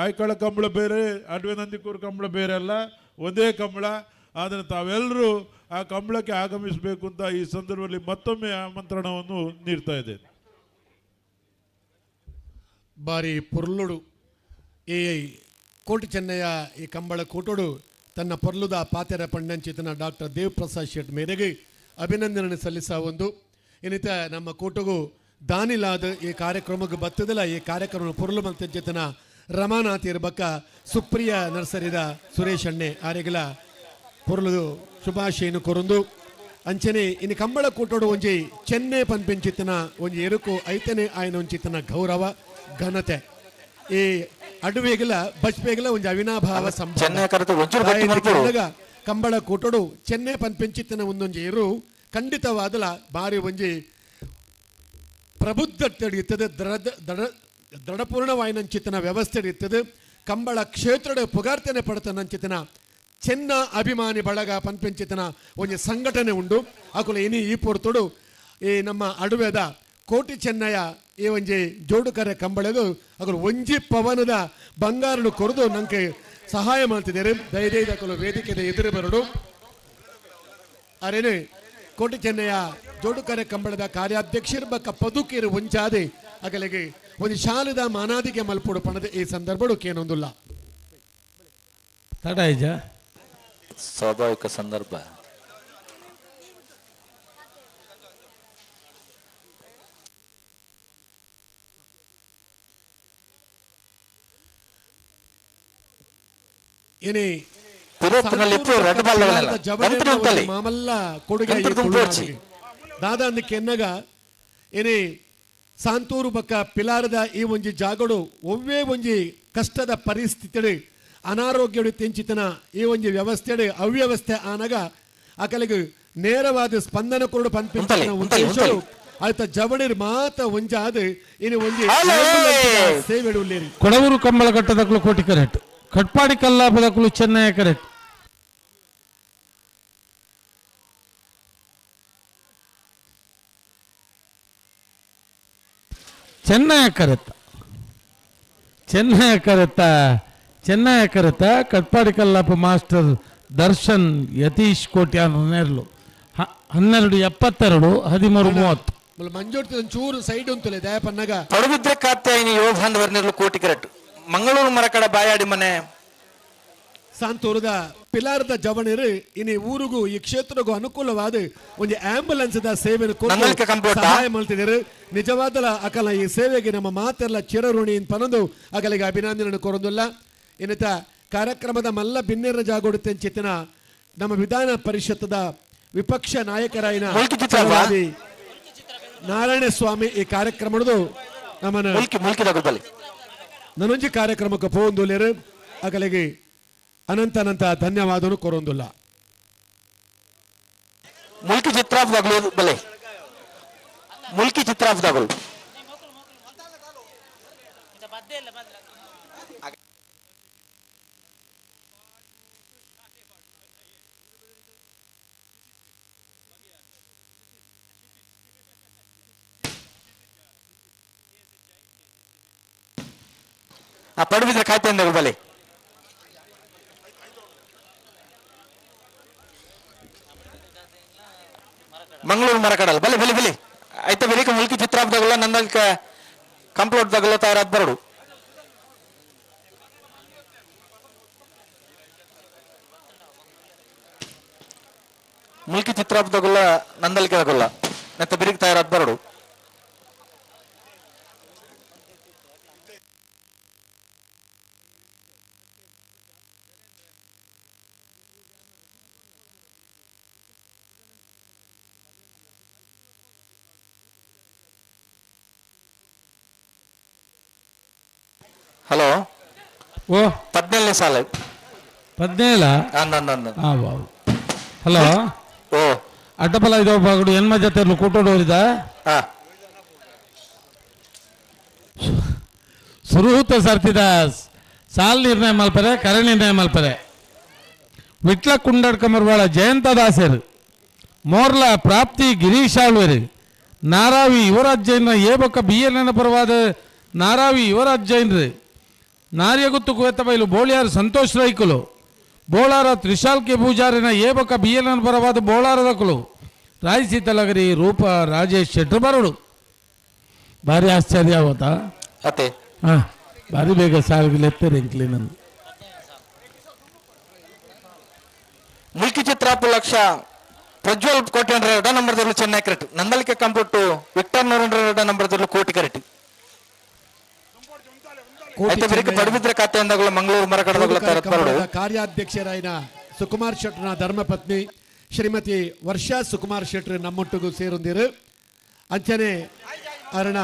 ಆಯ್ಕಳ ಕಂಬಳ ಬೇರೆ, ಅಡ್ವೆ ನಂದಿಕೂರು ಕಂಬಳ ಬೇರೆ ಅಲ್ಲ, ಒಂದೇ ಕಂಬಳ. ಆದರೆ ತಾವೆಲ್ಲರೂ ಆ ಕಂಬಳಕ್ಕೆ ಆಗಮಿಸಬೇಕು ಅಂತ ಈ ಸಂದರ್ಭದಲ್ಲಿ ಮತ್ತೊಮ್ಮೆ ಆಮಂತ್ರಣವನ್ನು ನೀಡ್ತಾ ಇದ್ದೇನೆ. ಬಾರಿ ಪೊರ್ಲುಡು ಈ ಕೋಟಿ ಚೆನ್ನಯ್ಯ ಈ ಕಂಬಳ ಕೂಟೋಡು ತನ್ನ ಪೊರ್ಲುದ ಪಾತೆರ ಪಂಡಂಚಿತನ ಡಾಕ್ಟರ್ ದೇವ್ ಪ್ರಸಾದ್ ಶೆಟ್ ಮೇರೆಗೆ ಅಭಿನಂದನೆ ಸಲ್ಲಿಸ ಒಂದು ಇನ್ನಿತ ನಮ್ಮ ಕೂಟಗೂ ದಾನಿಲಾದ ಈ ಕಾರ್ಯಕ್ರಮಕ್ಕೆ ಬತ್ತದಲ್ಲ. ಈ ಕಾರ್ಯಕ್ರಮ ಪೊರ್ಲು ಮಂತಂಚಿತನ ರಮಾನಾಥ್ ಇರ್ಬಕ್ಕ ಸುಪ್ರಿಯ ನರ್ಸರಿದ ಸುರೇಶ್ ಅಣ್ಣೆ ಆರೆಗಲ ಪೊರ್ಲು ಶುಭಾಶಯನು ಕೊರೊಂದು ಅಂಚನೆ ಇನ್ನು ಕಂಬಳ ಕೂಟೋಡು ಒಂಜಿ ಚೆನ್ನೆ ಪನ್ಪಿಂಚಿತನ ಒಂಜಿ ಎರುಕು ಐತನೆ ಆಯನ ಒಂಚಿತನ ಗೌರವ ಘನತೆ ಈ ಅಡುವೆಗಲ ಬಚ್ಪೆಗಲ ಒಂಜಿ ಅವಿನಾಭಾವ ಸಂಬಂಧ. ಚೆನ್ನೈ ಕರೆದು ಒಂಚೂರು ಗಟ್ಟಿ ಮಲ್ಪೊಡು. ದಾಯೆಂದ್ ಕಂಬಳ ಕೂಟೋಡು ಚೆನ್ನೆ ಪನ್ಪಿಂಚಿತನ ಒಂದೊಂಜಿ ಎರು ಖಂಡಿತವಾದಲ ಬಾರಿ ಒಂಜಿ ಪ್ರಬುದ್ಧ ಇರ್ತದೆ, ದೃಢಪೂರ್ಣವಾಯಿನಂಚಿತನ ವ್ಯವಸ್ಥೆ ಇರ್ತದೆ. ಕಂಬಳ ಕ್ಷೇತ್ರದ ಪುಗಾರ್ತನೆ ಪಡತನಂಚಿತನ ಚೆನ್ನ ಅಭಿಮಾನಿ ಬಳಗ ಪನ್ಪೆಂಚಿತನ ಒಂಜಿ ಸಂಘಟನೆ ಉಂಡು. ಅಕುಲು ಇನಿ ಈ ಪೊರ್ತುಡು ಈ ನಮ್ಮ ಅಡುವೆದ ಕೋಟಿ ಚೆನ್ನಯ್ಯ ಈ ಒಂಜಿ ಜೋಡುಕರೆ ಕಂಬಳಗು ಅಕುಲು ಒಂಜಿ ಪವನದ ಬಂಗಾರನು ಕೊರದು ನಂಗೆ ಸಹಾಯ ಮಾಡ್ತಿದ್ದಾರೆ. ದಯದೈದ ಅಕುಲು ವೇದಿಕೆದ ಎದುರು ಬರಡು. ಅರೇನೆ ಕೋಟಿ ಚೆನ್ನಯ್ಯ ಜೋಡುಕರೆ ಕಂಬಳದ ಕಾರ್ಯಾಧ್ಯಕ್ಷರು ಬಕ್ಕ ಪದುಕೀರು ಒಂಚಾದೆ ಅಗಲಿಗೆ ಒಂದು ಶಾಲೆದ ಮಾನಾದಿಗೆ ಮಲ್ಪುಡು ಪಣದ ಈ ಸಂದರ್ಭಡು ಕೇನೊಂದುಲ್ಲ. ತಡ ಇಜ ಸ್ವಾಭಾವಿಕ ಸಂದರ್ಭ. ಏನೇ ಪಿರತ್ತಿನಲ್ಲಿ ಇಪ್ಪು ರೆಡ್ ಬಾಲ್ ಜವಳಿನ ಒಂದು ಮಾಮಲ್ಲ ಕೊಡುಗೆ ಈ ಗಂತ್ರಿ ತುಳುನಾಡಿಗೆ. ದಾದಾ ಅಂದ ಕೆನ್ನಗ ಏನೇ ಸಾಂತೂರು ಬಕ್ಕ ಪಿಲಾರದ ಈ ಒಂಜಿ ಜಾಗಡು ಒವ್ವೇ ಒಂಜಿ ಕಷ್ಟದ ಪರಿಸ್ಥಿತಿ ಅನಾರೋಗ್ಯಡು ತೆಂಚಿತನ ಈ ಒಂಜಿ ವ್ಯವಸ್ಥೆಡು ಅವ್ಯವಸ್ಥೆ ಆನಗ ಅಕಲಿಗೆ ನೇರವಾದ ಸ್ಪಂದನ ಕೊರಡು ಪನ್ಪಿಂಚಿನ ಉಂತಲೆ, ಉಂತಲೆ, ಉದ್ದೇಶಡು ಉಂತಲೆ. ಆಯ್ತ ಜವಳಿರ್ ಮಾತ ಒಂಜಾದ ಇನ್ನು ಒಂಜಿ ಅಲೇ! ಆಂಬ್ಯುಲೆನ್ಸ್ ಸೇವೆಡು ಉಲ್ಲೇರಿ. ಕೊಡವೂರು ಕಂಬಳ ಕಟ್ಟದಕ್ಕಲು ಕೋಟಿ ಕರೆಕ್ಟ್, ಕಟ್ಪಾಡಿ ಕಲ್ಲಾಪದಕ್ಕಲು ಚೆನ್ನೈ ಕರೆಕ್ಟ್. ಚೆನ್ನೈ ಕರೆತ್ತ, ಚೆನ್ನೈ ಕರೆತ್ತ, ಚೆನ್ನೈ ಕರೆತ್ತ. ಕಟ್ಪಾಡಿ ಕಲ್ಲಾಪ ಮಾಸ್ಟರ್ ದರ್ಶನ್ ಯತೀಶ್ ಕೋಟ್ಯಾನ್ ನೇರ್ಲು 12:72 13:30. ಮಂಜೋಡ್ತಿ ಒಂಚೂರು ಸೈಡ್ ಉಂತಲೆ ದಯಪನ್ನಗ. ಪಡುಬಿದ್ರೆ ಕಾತ್ಯಾಯಿನಿ ಯುವ ಬಾಂಧವರ್ನಿರ್ಲು ಕೋಟಿ ಕರೆಕ್ಟ್. ಮಂಗಳೂರು ಮರಕಡ ಬಾಯಾಡಿ ಮನೆ ಸಾಂತೂರದ ಪಿಲಾರದ ಜವಣರು ಇನಿ ಊರಿಗೂ ಈ ಕ್ಷೇತ್ರಗೂ ಅನುಕೂಲವಾದ ಒಂದು ಆಂಬ್ಯುಲೆನ್ಸ್ the ಸೇವೆಯನ್ನು ಕೊಟ್ಟು ನಂದಳಿಕ ಕಂಪ್ಯೂಟರ್. ಸಹಾಯ ಮಾಡ್ತಿದ್ದಾರೆ. ನಿಜವಾದಲ ಅಕಲ ಈ ಸೇವೆಗೆ ನಮ್ಮ ಮಾತೆಲ್ಲ ಚಿರಋಣಿ ಪನಂದು ಅಕಲಿಗೆ ಅಭಿನಂದನೆ ಕೋರೊಂದುಲ್ಲ. ಇನ್ನಿತ ಕಾರ್ಯಕ್ರಮದ ಮಲ್ಲ ಬಿನ್ನೆರ ಜಾಗೋಡುತ್ತೆ ಚಿತ್ತಿನ ನಮ್ಮ ವಿಧಾನ ಪರಿಷತ್ತದ ವಿಪಕ್ಷ ನಾಯಕರಾಯಿನ ಮುಲ್ಕಿ ಚಿತ್ರ ಅಲ್ವಾ? ಛಲವಾದಿ ನಾರಾಯಣ ಸ್ವಾಮಿ ಈ ಕಾರ್ಯಕ್ರಮದ ನಮ್ಮನ್ನ ಮುಲ್ಕಿ ಮುಲ್ಕಿದ ಗುಬ್ಬಲಿ ನನೊಂಜಿ ಕಾರ್ಯಕ್ರಮಕ್ಕೆ ಪೋಂದುಲ್ಲೇರು ಅಗಲಿಗೆ ಅನಂತ ಅನಂತ ಧನ್ಯವಾದನು ಕೊರೊಂದುಲ್ಲ. ಮುಲ್ಕಿ ಚಿತ್ರಾಫ್ದಾಗಲು ಬಲೆ ಮುಲ್ಕಿ ಚಿತ್ರಾಫ್ದಾಗಲು ಆ ಪಡುಬಿದ್ರೆ ಕಾಯ್ತಾ ಬಲೆ. ಮಂಗಳೂರು ಮರಕಡಲ್ ಬಲೆ ಬಲೆ ಬಲೆ ಆಯ್ತಾ ಬೆಳಿಗ್ಗೆ ಮುಲ್ಕಿ ಚಿತ್ರಾಬ್ದಾಗಲ್ಲ ನಂದಲ್ಕ ಕಂಪ್ಲೋಟ್ ದಾಗಲ್ಲ ತಯಾರಾದ ಬರಡು. ಮುಲ್ಕಿ ಚಿತ್ರಾಬ್ದಾಗಲ್ಲ ನಂದಲ್ಕೆ ಆಗೋಲ್ಲ ಮತ್ತೆ ಬಿರಿಗ್ ತಯಾರಾದ ಬರಡು. ಹಲೋ ಓ ಪದ್ನೆಲ್ 17ನೇ ಸಾಲ. 17. ಅಂದ. ಆ ಬಾವು. ಹಲೋ. ಓ. ಅಡ್ಡಬಲ ಇದೋ ಬಾಗುಡು ಎನ್ಮ ಜೊತೆ ಕೂಟೋಡೋರಿದ. ಹಾ. ಸುರುಹೂತ ಸರ್ತಿದ ಸಾಲ್ ನಿರ್ಣಯ ಮಲ್ಪರೆ, ಕರೆ ನಿರ್ಣಯ ಮಲ್ಪರೆ. ವಿಟ್ಲ ಕುಂಡಡ್ಕಮರ್ವಾಳ ಜಯಂತ ದಾಸರು, ಮೋರ್ಲ ಪ್ರಾಪ್ತಿ ಗಿರೀಶ್ ಆಳ್ವೆರು, ನಾರಾವಿ ಯುವರಾಜ್ ಜೈನ ಏಬೊಕ್ಕ ಬಿ ಎನ್ ಎನ್ ಪರವಾದ ನಾರಾವಿ ಯುವರಾಜ್ ಜೈನ್ರು, ನಾರ್ಯಗುತ್ತು ಕುವೆತ್ತಬೈಲು ಬೋಳಿಯಾರು ಸಂತೋಷ್ ರೈಕುಲು, ಬೋಳಾರ ತ್ರಿಶಾಲ್ ಕೆ ಪೂಜಾರಿನ ಏಬೊಕ್ಕ ಬಿ ಎನ್ ಎನ್ ಪರವಾದ ಬೋಳಾರದಕುಲು, ರಾಯ್ ಸೀತಲಗರಿ ರೂಪ ರಾಜೇಶ್ ಶೆಟ್ರು ಬರಡು. ಭಾರಿ ಆಶ್ಚರ್ಯ ಆವತ್ತಾ? ಅತ್ತೆ. ಹಾಂ, ಭಾರಿ ಬೇಗ ಸಾಲಿಗೆ ಎತ್ತಾರೆ ಎಂಕ್ಲಿ ನಂದು. ಮುಲ್ಕಿ ಚಿತ್ರಾಪು ಲಕ್ಷ ಪ್ರಜ್ವಲ್ ಕೋಟೆ ಎರಡ ನಂಬರ್ ದರ್ಲು ಚೆನ್ನೈ ಕರೆಕ್ಟ್. ನಂದಳಿಕೆ ಕಂಪ್ಯೂಟು ವಿಕ್ಟರ್ ನೂರ ಎರಡ ನಂಬರ್ ದರ್ಲು ಕೋಟಿ ಕರೆಕ್ಟ್. ಕೋಟಿ అయితే ಬೆರಿಕೆ ಚೆನ್ನಯ್ಯ ಪಡುಬಿದ್ರೆ ಖಾತೆ ಅಂದಾಗಲ ಮಂಗಳೂರು ಮರಕಡದಾಗಲ ತರತ್ ಬರಡು. ಕಂಬಳದ ಕಾರ್ಯಾಧ್ಯಕ್ಷರಾಯಿನ ಸುಕುಮಾರ್ ಶೆಟ್ಟರ್ನ ಧರ್ಮಪತ್ನಿ ಶ್ರೀಮತಿ ವರ್ಷಾ ಸುಕುಮಾರ್ ಶೆಟ್ಟರ್ ನಮ್ಮೊಟ್ಟಿಗೂ ಸೇರೊಂದಿರು. ಅಂಚನೆ ಅರಣ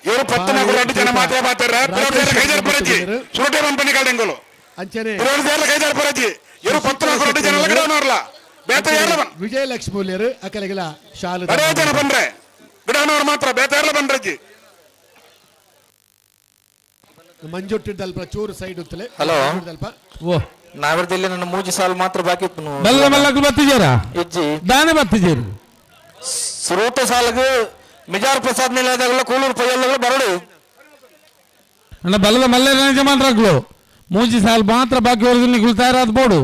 ಇವರು ಪತ್ತನಾಗ 2 ಜನ ಮಾತ್ರ ಬಾತಾರ. ರಾಜೇಶ್ ಕೈದಾರ್ ಪರಜಿ ಸುರಟೆ ಬಂಪನಿ ಕಾಡೆಂಗೋಲು. ಅಂಚನೆ ಇವರು ಕೈದಾರ್ ಪರಜಿ ಇವರು ಪತ್ತನಾಗ 2 ಜನ ಗಿಡನವರ್ಲ ಬೇತ ಯಾರ್ಲ ಬನ್. ವಿಜಯಲಕ್ಷ್ಮಿ ಮೂಲ್ಯರು ಅಕಲಿಗಲ ಶಾಲು. ಬರೇ ಜನ ಬಂದ್ರೆ ಗಿಡನವ್ರು ಮಾತ್ರ, ಬೇತ ಯಾರ್ಲ ಬಂದ್ರಜ್ಜಿ. ಮಂಜೊಟ್ಟಿದ್ದಲ್ಪ ಚೂರು ಸೈಡ್ ಉತ್ತಲೆ. ಹಲೋ. ದಲ್ಪ. ಓ. ನಾವಿರದಲ್ಲಿ ನನ್ನ ಮೂಜಿ ಸಾಲು ಮಾತ್ರ ಬಾಕಿ ಇತ್ತು. ಬಲ್ಲ ಮಲ್ಲಕ್ಕೆ ಬತ್ತಿಜಾರಾ? ಇಜ್ಜಿ. ದಾನೆ ಬತ್ತಿಜೇರು? ಸುರೋತ ಸಾಲಗು ಮಿಜಾರ್ ಪ್ರಸಾದ್ ನಿಲಯದಾಗಲ ಕೂಲೂರು ಪಯ್ಯಲ್ದಾಗಲ ಬರಡು. ಅಣ್ಣ, ಬಲ್ಲದ ಮಲ್ಲೇರ ಯಜಮಾನ್ರಾಗ್ಲು ಮೂಜಿ ಸಾಲು ಮಾತ್ರ ಬಾಕಿ ಹೊರದು ನಿಗುಲು ತಯಾರಾದ ಬೋಡು.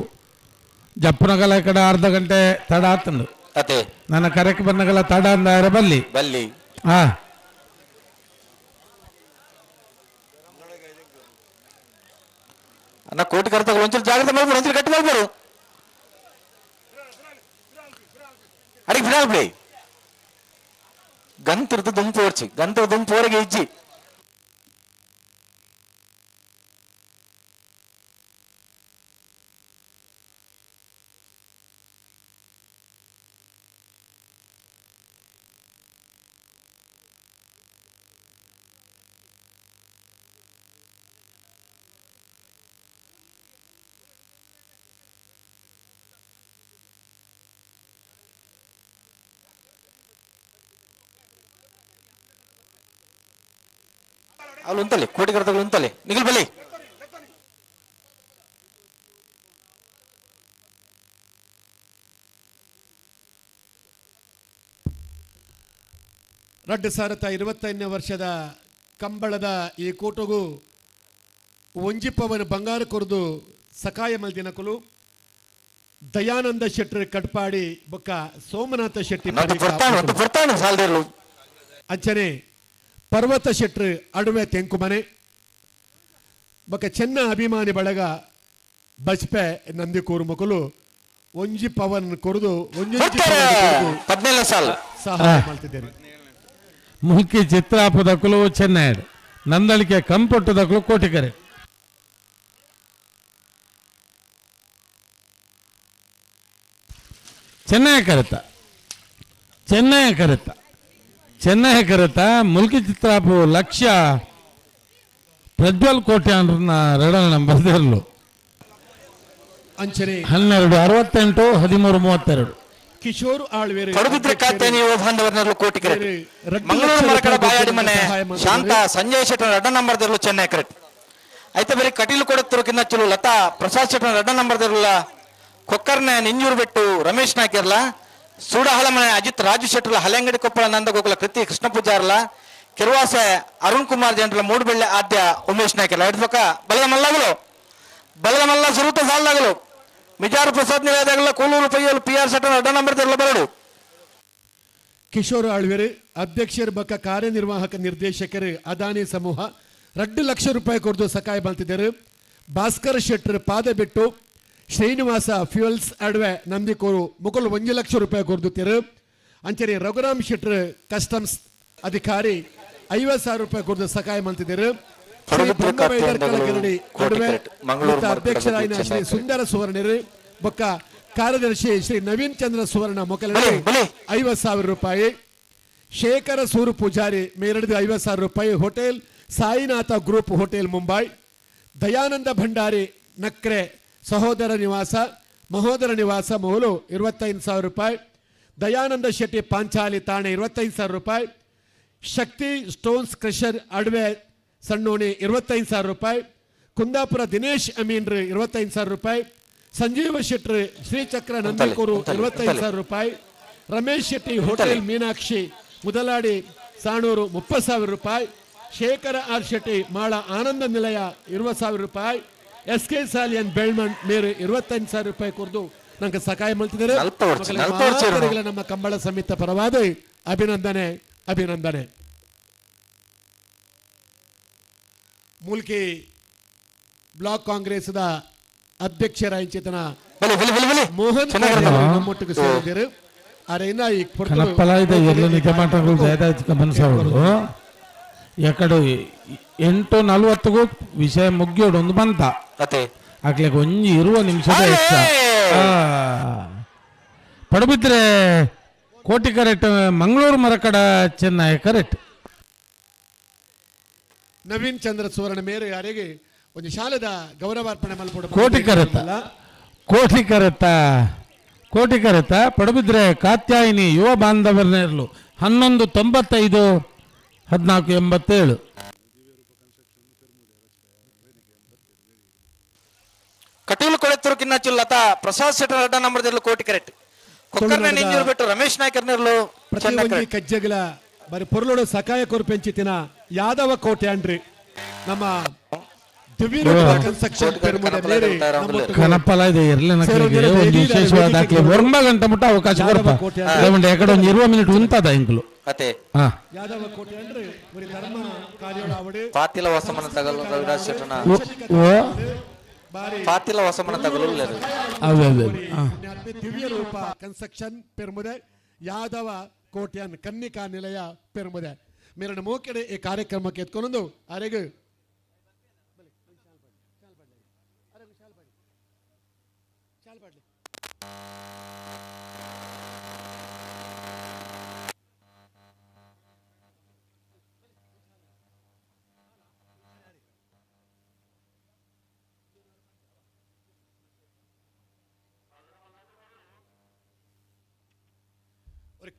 ಜಪ್ಪನಗಲ ಈ ಕಡೆ ಅರ್ಧ ಗಂಟೆ ತಡ ಆತಂಡು. ಅದೇ. ನನ್ನ ಕರೆಕ್ ಬನ್ನಗಲ ತಡ ಅಂದಾರ ಬಲ್ಲಿ. ಬಲ್ಲಿ. ಹಾ. ಅನ್ನ ಕೋಟಿ ಕರೆತಾಗ ಒಂಚೂರು ಜಾಗ್ರತೆ ಮಾಡ್ಬೋದು, ಒಂಚೂರು ಗಟ್ಟಿ ಮಾಡ್ಬೋದು. ಅಡಿಗೆ ಬಿಡಾಲ್ ಬಿಡಿ. ಗಂತಿರ್ದು ದುಂಪು ಓಡ್ಚಿ, ಗಂತ ದುಂಪು ಹೊರಗೆ ಇಜ್ಜಿ. ಅಲ್ಲಿ ಉಂತಲ್ಲಿ ಕೋಟಿ ಕರೆತಾಗ ಉಂತಲ್ಲಿ ನಿಗಲ್ ಬಲ್ಲಿ. 2025ನೇ ವರ್ಷದ ಕಂಬಳದ ಈ ಕೂಟಗೂ ಒಂಜಿಪ್ಪವನ ಬಂಗಾರ ಕೊರದು ಸಕಾಯ ಮಲ್ದಿನಕುಲು ದಯಾನಂದ ಶೆಟ್ಟರ್ ಕಟ್ಪಾಡಿ ಬೊಕ್ಕ ಸೋಮನಾಥ ಶೆಟ್ಟಿ ನಂತ ಬರ್ತಾನೆ ಅಂತ ಬರ್ತಾನೆ ಸಾಲದಿರ್ಲು. ಅಂಚನೆ ಪರ್ವತ ಶೆಟ್ರು ಅಡುವೆ ತೆಂಕುಮನೆ ಬೊಕ್ಕ ಚೆನ್ನ ಅಭಿಮಾನಿ ಬಳಗ ಬಜ್ಪೆ ನಂದಿಕೂರು ಮುಕುಲು ಒಂಜಿ ಪವನ್ ಕೊರದು ಒಂಜೊಂಜಿ ಬರ್ತಾರೆ. ಪವನ್ ಕೊರ್ದು 17ನೇ ಸಾಲು. ಸಹಾಯ ಮಾಡ್ತಿದ್ದೇನೆ. ಮುಲ್ಕಿ ಚಿತ್ರಾಪದಕುಲು ಚೆನ್ನೈಡ್, ನಂದಳಿಕೆ ಕಂಪೊಟ್ಟುದಕುಲು ಕೋಟಿಕರೆ. ಚೆನ್ನೈ ಕರೆತ, ಚೆನ್ನೈ ಕರೆತ, ಚೆನ್ನೈ ಕರೆತ. ಮುಲ್ಕಿ ಚಿತ್ರಾಪು ಲಕ್ಷ್ಯ ಪ್ರಜ್ವಲ್ ಕೋಟ್ಯಾನ್ರನ್ನ ಎರಡನೇ ನಂಬರ್ ದೇರ್ಲು. ಅಂಚನೆ 12 68, 13 32. ಕಿಶೋರ್ ಆಳ್ವೇರು ಪಡುಬಿದ್ರೆ ಖಾತೆ ನೀವು ಬಾಂಧವರ್ನರ್ಲು ಕೋಟಿ ಕರೆಕ್ಟ್. 2 ಮಂಗಳೂರು ಲಕ್ಷ ಮರಕಡ ರೂಪಾಯಿ ಬಾಯಾಡಿ ಮನೆ ಸಹಾಯ ಮಾಡಿದ್ದಾರೆ. ಶಾಂತ ಸಂಜಯ್ ಶೆಟ್ಟರ್ ಎರಡ ನಂಬರ್ ದೇರ್ಲು ಚೆನ್ನೈ ಕರೆಕ್ಟ್. ಐತೆ ಬರೀ ಕಟೀಲು ಕೊಡುತ್ತರು ಕಿನ್ನಚ್ಚಲು ಲತಾ ಪ್ರಸಾದ್ ಶೆಟ್ಟರ್ ಎರಡ ನಂಬರ್ ದೇರ್ಲ, ಕೊಕ್ಕರ್ನೆ ನಿಂಜೂರು ಬೆಟ್ಟು ರಮೇಶ್ ನಾಯ್ಕರ್ಲ, ಸೂಡಹಳ ಮನೆ ಅಜಿತ್ ರಾಜು ಶೆಟ್ಟರ್ಲ, ಹಲೆಂಗಡಿ ಕೊಪ್ಪಳ ನಂದಗೋಕುಲ ಕೃತಿ ಕೃಷ್ಣ ಪೂಜಾರ್ಲ, ಕೆರುವಾಸೆ ಅರುಣ್ ಕುಮಾರ್ ಜೈನ್ರಲ, ಮೂಡುಬೆಳ್ಳೆ ಆದ್ಯ ಉಮೇಶ್ ನಾಯ್ಕರ್ಲ. ಹಿಡ್ಬೇಕ ಬಲದ ಮಲ್ಲಗಳು, ಬಲದ ಮಲ್ಲ ಸುರುತ ಸಾಲ್ದಾಗಲು ಮಿಜಾರು ಪ್ರಸಾದ್ ನಿಲಯದಾಗಲ ಕೂಲೂರು ಪೈಯಲು ಪಿ ಆರ್ ಶೆಟ್ಟರ್ ಎರಡ ನಂಬರ್ ದೇರ್ಲ ಬರಡು. ಕಿಶೋರ್ ಆಳ್ವೇರು ಅಧ್ಯಕ್ಷರ ಬಕ್ಕ ಕಾರ್ಯನಿರ್ವಾಹಕ ನಿರ್ದೇಶಕರು ಅದಾನಿ ಸಮೂಹ 2 ಲಕ್ಷ ರೂಪಾಯಿ ಕೊಡ್ದು ಸಕಾಯ ಬಲ್ತಿದ್ದರು. ಭಾಸ್ಕರ್ ಶೆಟ್ಟರ್ ಪಾದ ಬಿಟ್ಟು ಶ್ರೀನಿವಾಸ ಫ್ಯೂಯಲ್ಸ್ ಅಡ್ವೆ ನಂದಿಕೋರು ಮುಕುಲ್ 1 ಲಕ್ಷ ರೂಪಾಯಿ ಕೊಡ್ದುತ್ತಿರು. ಅಂಚನೆ ರಘುರಾಮ್ ಶೆಟ್ಟರ್ ಕಸ್ಟಮ್ಸ್ ಅಧಿಕಾರಿ 50,000 ರೂಪಾಯಿ ಕೊಡ್ದು ಸಕಾಯ ಮಾಡ್ತಿದ್ದರು. ಶ್ರೀ ಪಡುಬಿದ್ರೆ ಬ್ರಹ್ಮವೈದರ್ ಖಾತೆಯಿಂದಲೂ ಕಲಗರಡಿ ಕೋಟಿ ಅಡ್ವೆ ಕರೆಕ್ಟ್. ಮಂಗಳೂರು ಮತ್ತು ಮರಕಡ ಅಧ್ಯಕ್ಷರಾಯಿನ ಚೆನ್ನೈ ಶ್ರೀ ಕರೆಕ್ಟ್. ಸುಂದರ ಸುವರ್ಣರು ಬೊಕ್ಕ ಕಾರ್ಯದರ್ಶಿ ಶ್ರೀ ನವೀನ್ ಚಂದ್ರ ಸುವರ್ಣ ಮೊಕಲ ಬಲಿ, ಬಲಿ. 50,000 ರೂಪಾಯಿ. ಶೇಖರ ಸೂರು ಪೂಜಾರಿ ಮೇರಡಿದ 50,000 ರೂಪಾಯಿ, hotel Sainatha group hotel Mumbai. Dayananda Bhandari ನಕ್ರೆ ಸಹೋದರ ನಿವಾಸ ಮಹೋದರ ನಿವಾಸ ಮೂಲು 25,000 ರೂಪಾಯಿ. ದಯಾನಂದ ಶೆಟ್ಟಿ ಪಾಂಚಾಲಿ ತಾಣೆ 25,000 ರೂಪಾಯಿ. ಶಕ್ತಿ ಸ್ಟೋನ್ಸ್ ಕ್ರಷರ್ ಅಡ್ವೆ ಸಣ್ಣೋಣಿ 25,000 ರೂಪಾಯಿ. ಕುಂದಾಪುರ ದಿನೇಶ್ ಅಮೀನ್ರು 25,000 ರೂಪಾಯಿ. ಸಂಜೀವ ಶೆಟ್ರು ಶ್ರೀಚಕ್ರ ನಂದಿಕೂರು 25,000 ರೂಪಾಯಿ. ರಮೇಶ್ ಶೆಟ್ಟಿ ಹೋಟೆಲ್ ಮೀನಾಕ್ಷಿ ಮುದಲಾಡಿ ಸಾಣೂರು 30,000 ರೂಪಾಯಿ. ಶೇಖರ ಆರ್ ಶೆಟ್ಟಿ ಮಾಳ ಆನಂದ ನಿಲಯ 20,000 ರೂಪಾಯಿ. ಎಸ್ ಕೆ ಸಾಲಿಯನ್ ಬೆಳ್ಮಣ್ ಮೇರು 25,000 ರೂಪಾಯಿ ಕೊರ್ದು ನಂಗೆ ಸಹಾಯ ಮಾಡ್ತಿದ್ದಾರೆ. ನಮ್ಮ ಕಂಬಳ ಸಮಿತ ಪರವಾದ ಅಭಿನಂದನೆ ಅಭಿನಂದನೆ. ಮೂಲ್ಕಿ ಬ್ಲಾಕ್ ಕಾಂಗ್ರೆಸ್ದ ಅಧ್ಯಕ್ಷರಾಂಚಿತನ ಮೋಹನ್ ನಮ್ಮೊಟ್ಟಿಗೆ ಸೇರಿದ್ದರು. ಎಕಡೆ 8:40 ವಿಷಯ ಮುಗ್ಯೋಡು ಒಂದು ಬಂತ ಅಕ್ಲೆಗ್ ಒಂಜಿ ಇರುವ ನಿಮಿಷದ ಹೆಚ್ಚ ಪಡಬಿದ್ರೆ ಕೋಟಿ ಕರೆಕ್ಟ್ ಮಂಗಳೂರು ಮರಕಡ ಚೆನ್ನೈ ಕರೆಕ್ಟ್. ನವೀನ್ ಚಂದ್ರ ಸುವರ್ಣ ಮೇರೆ ಯಾರಿಗೆ ಒಂದು ಶಾಲೆದ ಗೌರವಾರ್ಪಣೆ ಮಲ್ಪಡು. ಕೋಟಿ ಕರೆತ ಕೋಟಿ ಕರೆತ ಕೋಟಿ ಕರೆತ ಪಡಬಿದ್ರೆ ಕಾತ್ಯಾಯಿನಿ ಯುವ ಬಾಂಧವರನೇರ್ಲು 11:95 14:87. ಕಟೀಲು ಕೊಳೆತರು ಕಿನ್ನಾಚು ಲತಾ ಪ್ರಸಾದ್ ಶೆಟ್ಟರ್ ಅಡ್ಡ ನಂಬರ್ದಿರ್ಲು ಕೋಟಿ ಕರೆಕ್ಟ್. ಕೊಕ್ಕರ್ನ ನಿಂಜೂರು ಬಿಟ್ಟು ರಮೇಶ್ ನಾಯ್ಕರ್ನಿರ್ಲು ಪ್ರತಿಯೊಂದು ಕಜ್ಜೆಗಳ ಬರಿ ಪೊರ್ಲೋಡು ಸಕಾಯ ಕೊರ್ಪೆಂಚಿತಿನ ಯಾದವ ಕೋಟೆ ಅಂಡ್ರಿ ನಮ್ಮ ಕನಪಲ ಇದೆ ಒಂದು ವಿಶೇಷವಾದ ಒಂಬ ಗಂಟೆ ಮುಟ್ಟ ಅವಕಾಶ ಕೊರಪ ಎಕಡೆ ಒಂದು 20 ಮಿನಿಟ್ ಉಂತದ ಇಂಕ್ಲು. ಯಾದವ ಕೋಟೆ ಅಂದ್ರೆ ಧರ್ಮ ಪಾತಿಲ ವಸಮನ ತಗಲು ರವಿರಾಜ್ ಶೆಟ್ಟನ ಪಾತಿಲ ವಸಮನ ತಗಲು ದಿವ್ಯ ರೂಪ ಕನ್ಸ್ಟ್ರಕ್ಷನ್ ಪೆರ್ಮುದೆ ಯಾದವ ಕೋಟ್ಯಾನ್ ಕನ್ನಿಕಾ ನಿಲಯ ಪೆರ್ಮುದೆ ಮೇರನ ಮೋಕೆಡೆ ಈ ಕಾರ್ಯಕ್ರಮಕ್ಕೆ ಎತ್ಕೊಂಡು ಅರೆಗು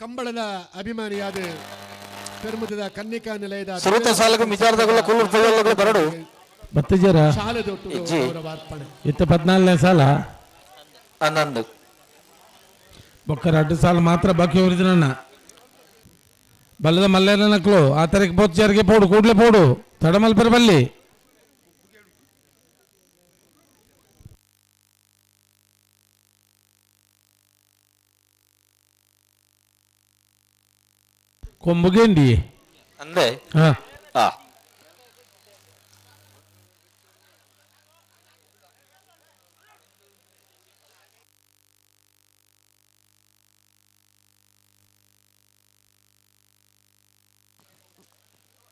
ಕಂಬಳದ ಅಭಿಮಾನಿಯಾದ ಪೆರ್ಮುದದ ಕನ್ನಿಕಾ ನಿಲಯದ ಸುರುತ ಸಾಲಗು ಮಿಜಾರ್ದಗುಲ ಕುಲ್ಲೂರು ಪೊಯ್ಯಲ್ಲಗುಲ ಬರಡು ಬತ್ತಜರ ಶಾಲೆದೊಟ್ಟು ಇಜ್ಜಿ. ಗೌರವಾರ್ಪಣೆ. ಇತ್ತ 14ನೇ ಸಾಲ 11 ಬೊಕ್ಕರ ಅಡ್ಡು ಸಾಲ ಮಾತ್ರ ಬಾಕಿ ಒರಿಜಿನಣ್ಣ ಬಲ್ಲದ ಮಲ್ಲೇನ ನಕ್ಲು ಆ ತರಕ್ಕೆ ಪೋತ್ಚಾರಿಗೆ ಪೋಡು ಕೂಡ್ಲೆ ಪೋಡು ತಡಮಲ್ಪರ ಬಲ್ಲಿ ಕೊಂಬುಗೇಂಡಿ ಅಂದೆ ಹಾ ಆ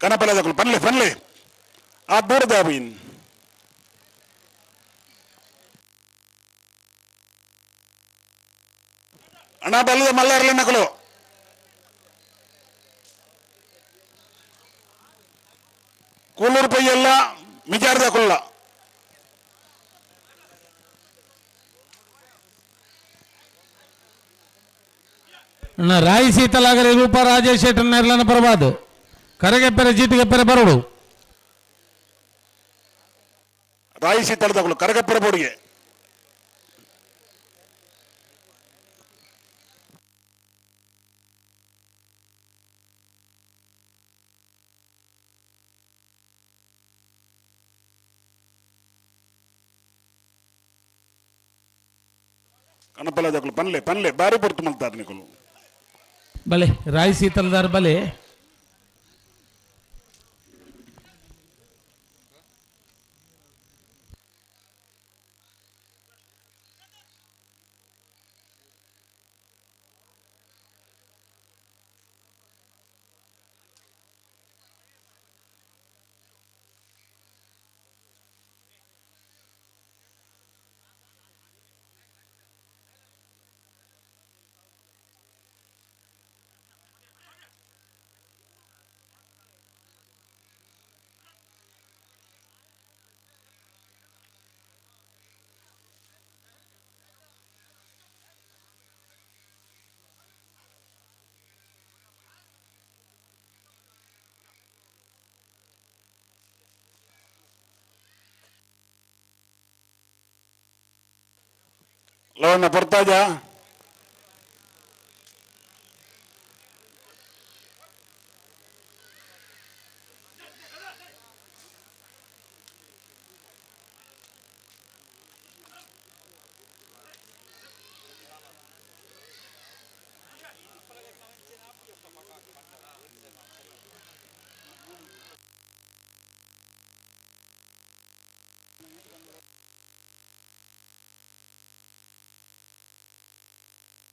ಕನಪಲದಕುಲು ಪನ್ಲೆ ಪನ್ಲೆ ಆ ದೂರದ ಅಬಿನ್ ಅಣ್ಣ ಬಲ್ಲದ ಮಲ್ಲಾರ್ಲೆ ನಕಲು ಕೂಲೂರು ಪೈಯಲ್ಲ ಮಿಜಾರ್ದ ಕುಲ್ಲ ಅಣ್ಣ ರಾಯಿ ಸೀತಲಾಗರೆ ರೂಪ ರಾಜೇಶ್ ಶೆಟ್ಟರ್ ನೆರ್ಲನ ಪರವಾದು ಕರಗೆಪ್ಪರೆ ಚೀಟಿಗೆಪ್ಪರೆ ಬರೋಡು ರಾಯಿ ಸೀತಳದಕುಲು ಕರಗಪ್ಪರ ಬೋಡಿಗೆ ಕನಪಲದಕುಲು ಪನ್ಲೆ ಪನ್ಲೆ ಬಾರಿ ಪೊರ್ತು ಮಲ್ತಾರೆ ನಿಕುಲು ಬಲೆ ರಾಯಿ ಸೀತಲ್ದಾರ್ ಬಲೆ ಲವಣ್ಣ ಪರ್ತಾಜ.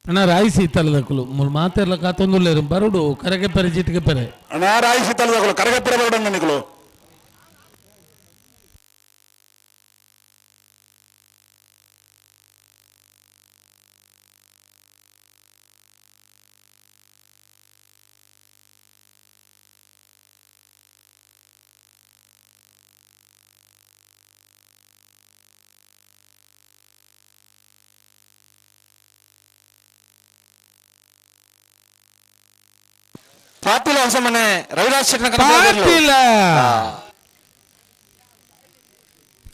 ಅಣ್ಣ ರಾಯಿಸಿ ತಲದಕ್ಕಲು ಮೂರು ಮಾತೆರ್ಲ ಕಾತೊಂದುಲ್ಲೇರು ಬರುಡು ಕರಗೆ ಪೆರೆ ಚಿಟಿಗೆ ಪೆರೆ. ಅಣ್ಣ ರಾಯಿಸಿ ತಲದಕ್ಕಲು ಕರಗೆ ಪೆರೆ ಬರುಡು ನಿಕಲು. ಪಾಟೀಲ ಹೊಸಮನೆ ರವಿರಾಜ್ ಶೆಟ್ಟನ ಪಾಟೀಲ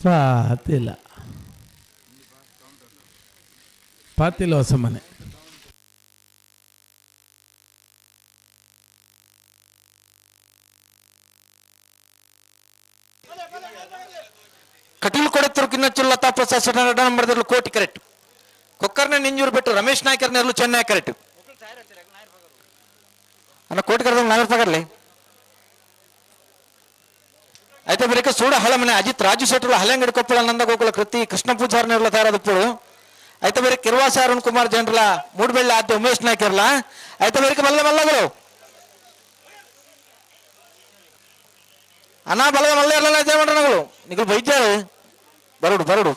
ಪಾಟೀಲ ಪಾಟೀಲ ಹೊಸಮನೆ. ಕಟೀಲ್ ಕೊಡತ್ತರು ಕಿನ್ನಚ್ಚು ಲತಾ ಪ್ರಸಾದ್ ಶೆಟ್ಟನ ಎರಡನೇ ನಂಬರ್ದಲ್ಲಿ ಕೋಟಿ ಕರೆಕ್ಟ್. ಕೊಕ್ಕರ್ನ ನಿಂಜೂರು ಬಿಟ್ಟು ರಮೇಶ್ ನಾಯ್ಕರ್ ನೆರಳು ಚೆನ್ನೈ ಕರೆಕ್ಟ್. ಅನ್ನ ಕೋಟಿ ಕರೆದ ನಾಗರ್ ಪಗರ್ಲಿ అయితే ಬಳಿಕ ಸೂಡ ಹಳಮನೆ ಅಜಿತ್ ರಾಜು ಶೆಟ್ಟರು ಹಲೆಂಗಡಿ ಕೊಪ್ಪಳ ನಂದಗೋಕುಲ ಕೃತಿ ಕೃಷ್ಣ ಪೂಜಾರ್ ನೆರಳ ತಯಾರಾದప్పుడు అయితే ಬರೀ ಕಿರ್ವಾಸ ಅರುಣ್ ಕುಮಾರ್ ಜನರಲ ಮೂಡ್ಬೆಳ್ಳಿ ಆದ್ಯ ಉಮೇಶ್ ನಾಯ್ಕರ್ಲ అయితే ಬರೀ ಬಲ್ಲ ಮಲ್ಲಗಳು ಅಣ್ಣ ಬಲದ ಮಲ್ಲ ಇರಲ್ಲ ಜಯಮಂಡ್ರನಗಳು ನಿಗಳು ಬೈಜಾರು ಬರುಡು ಬರುಡು.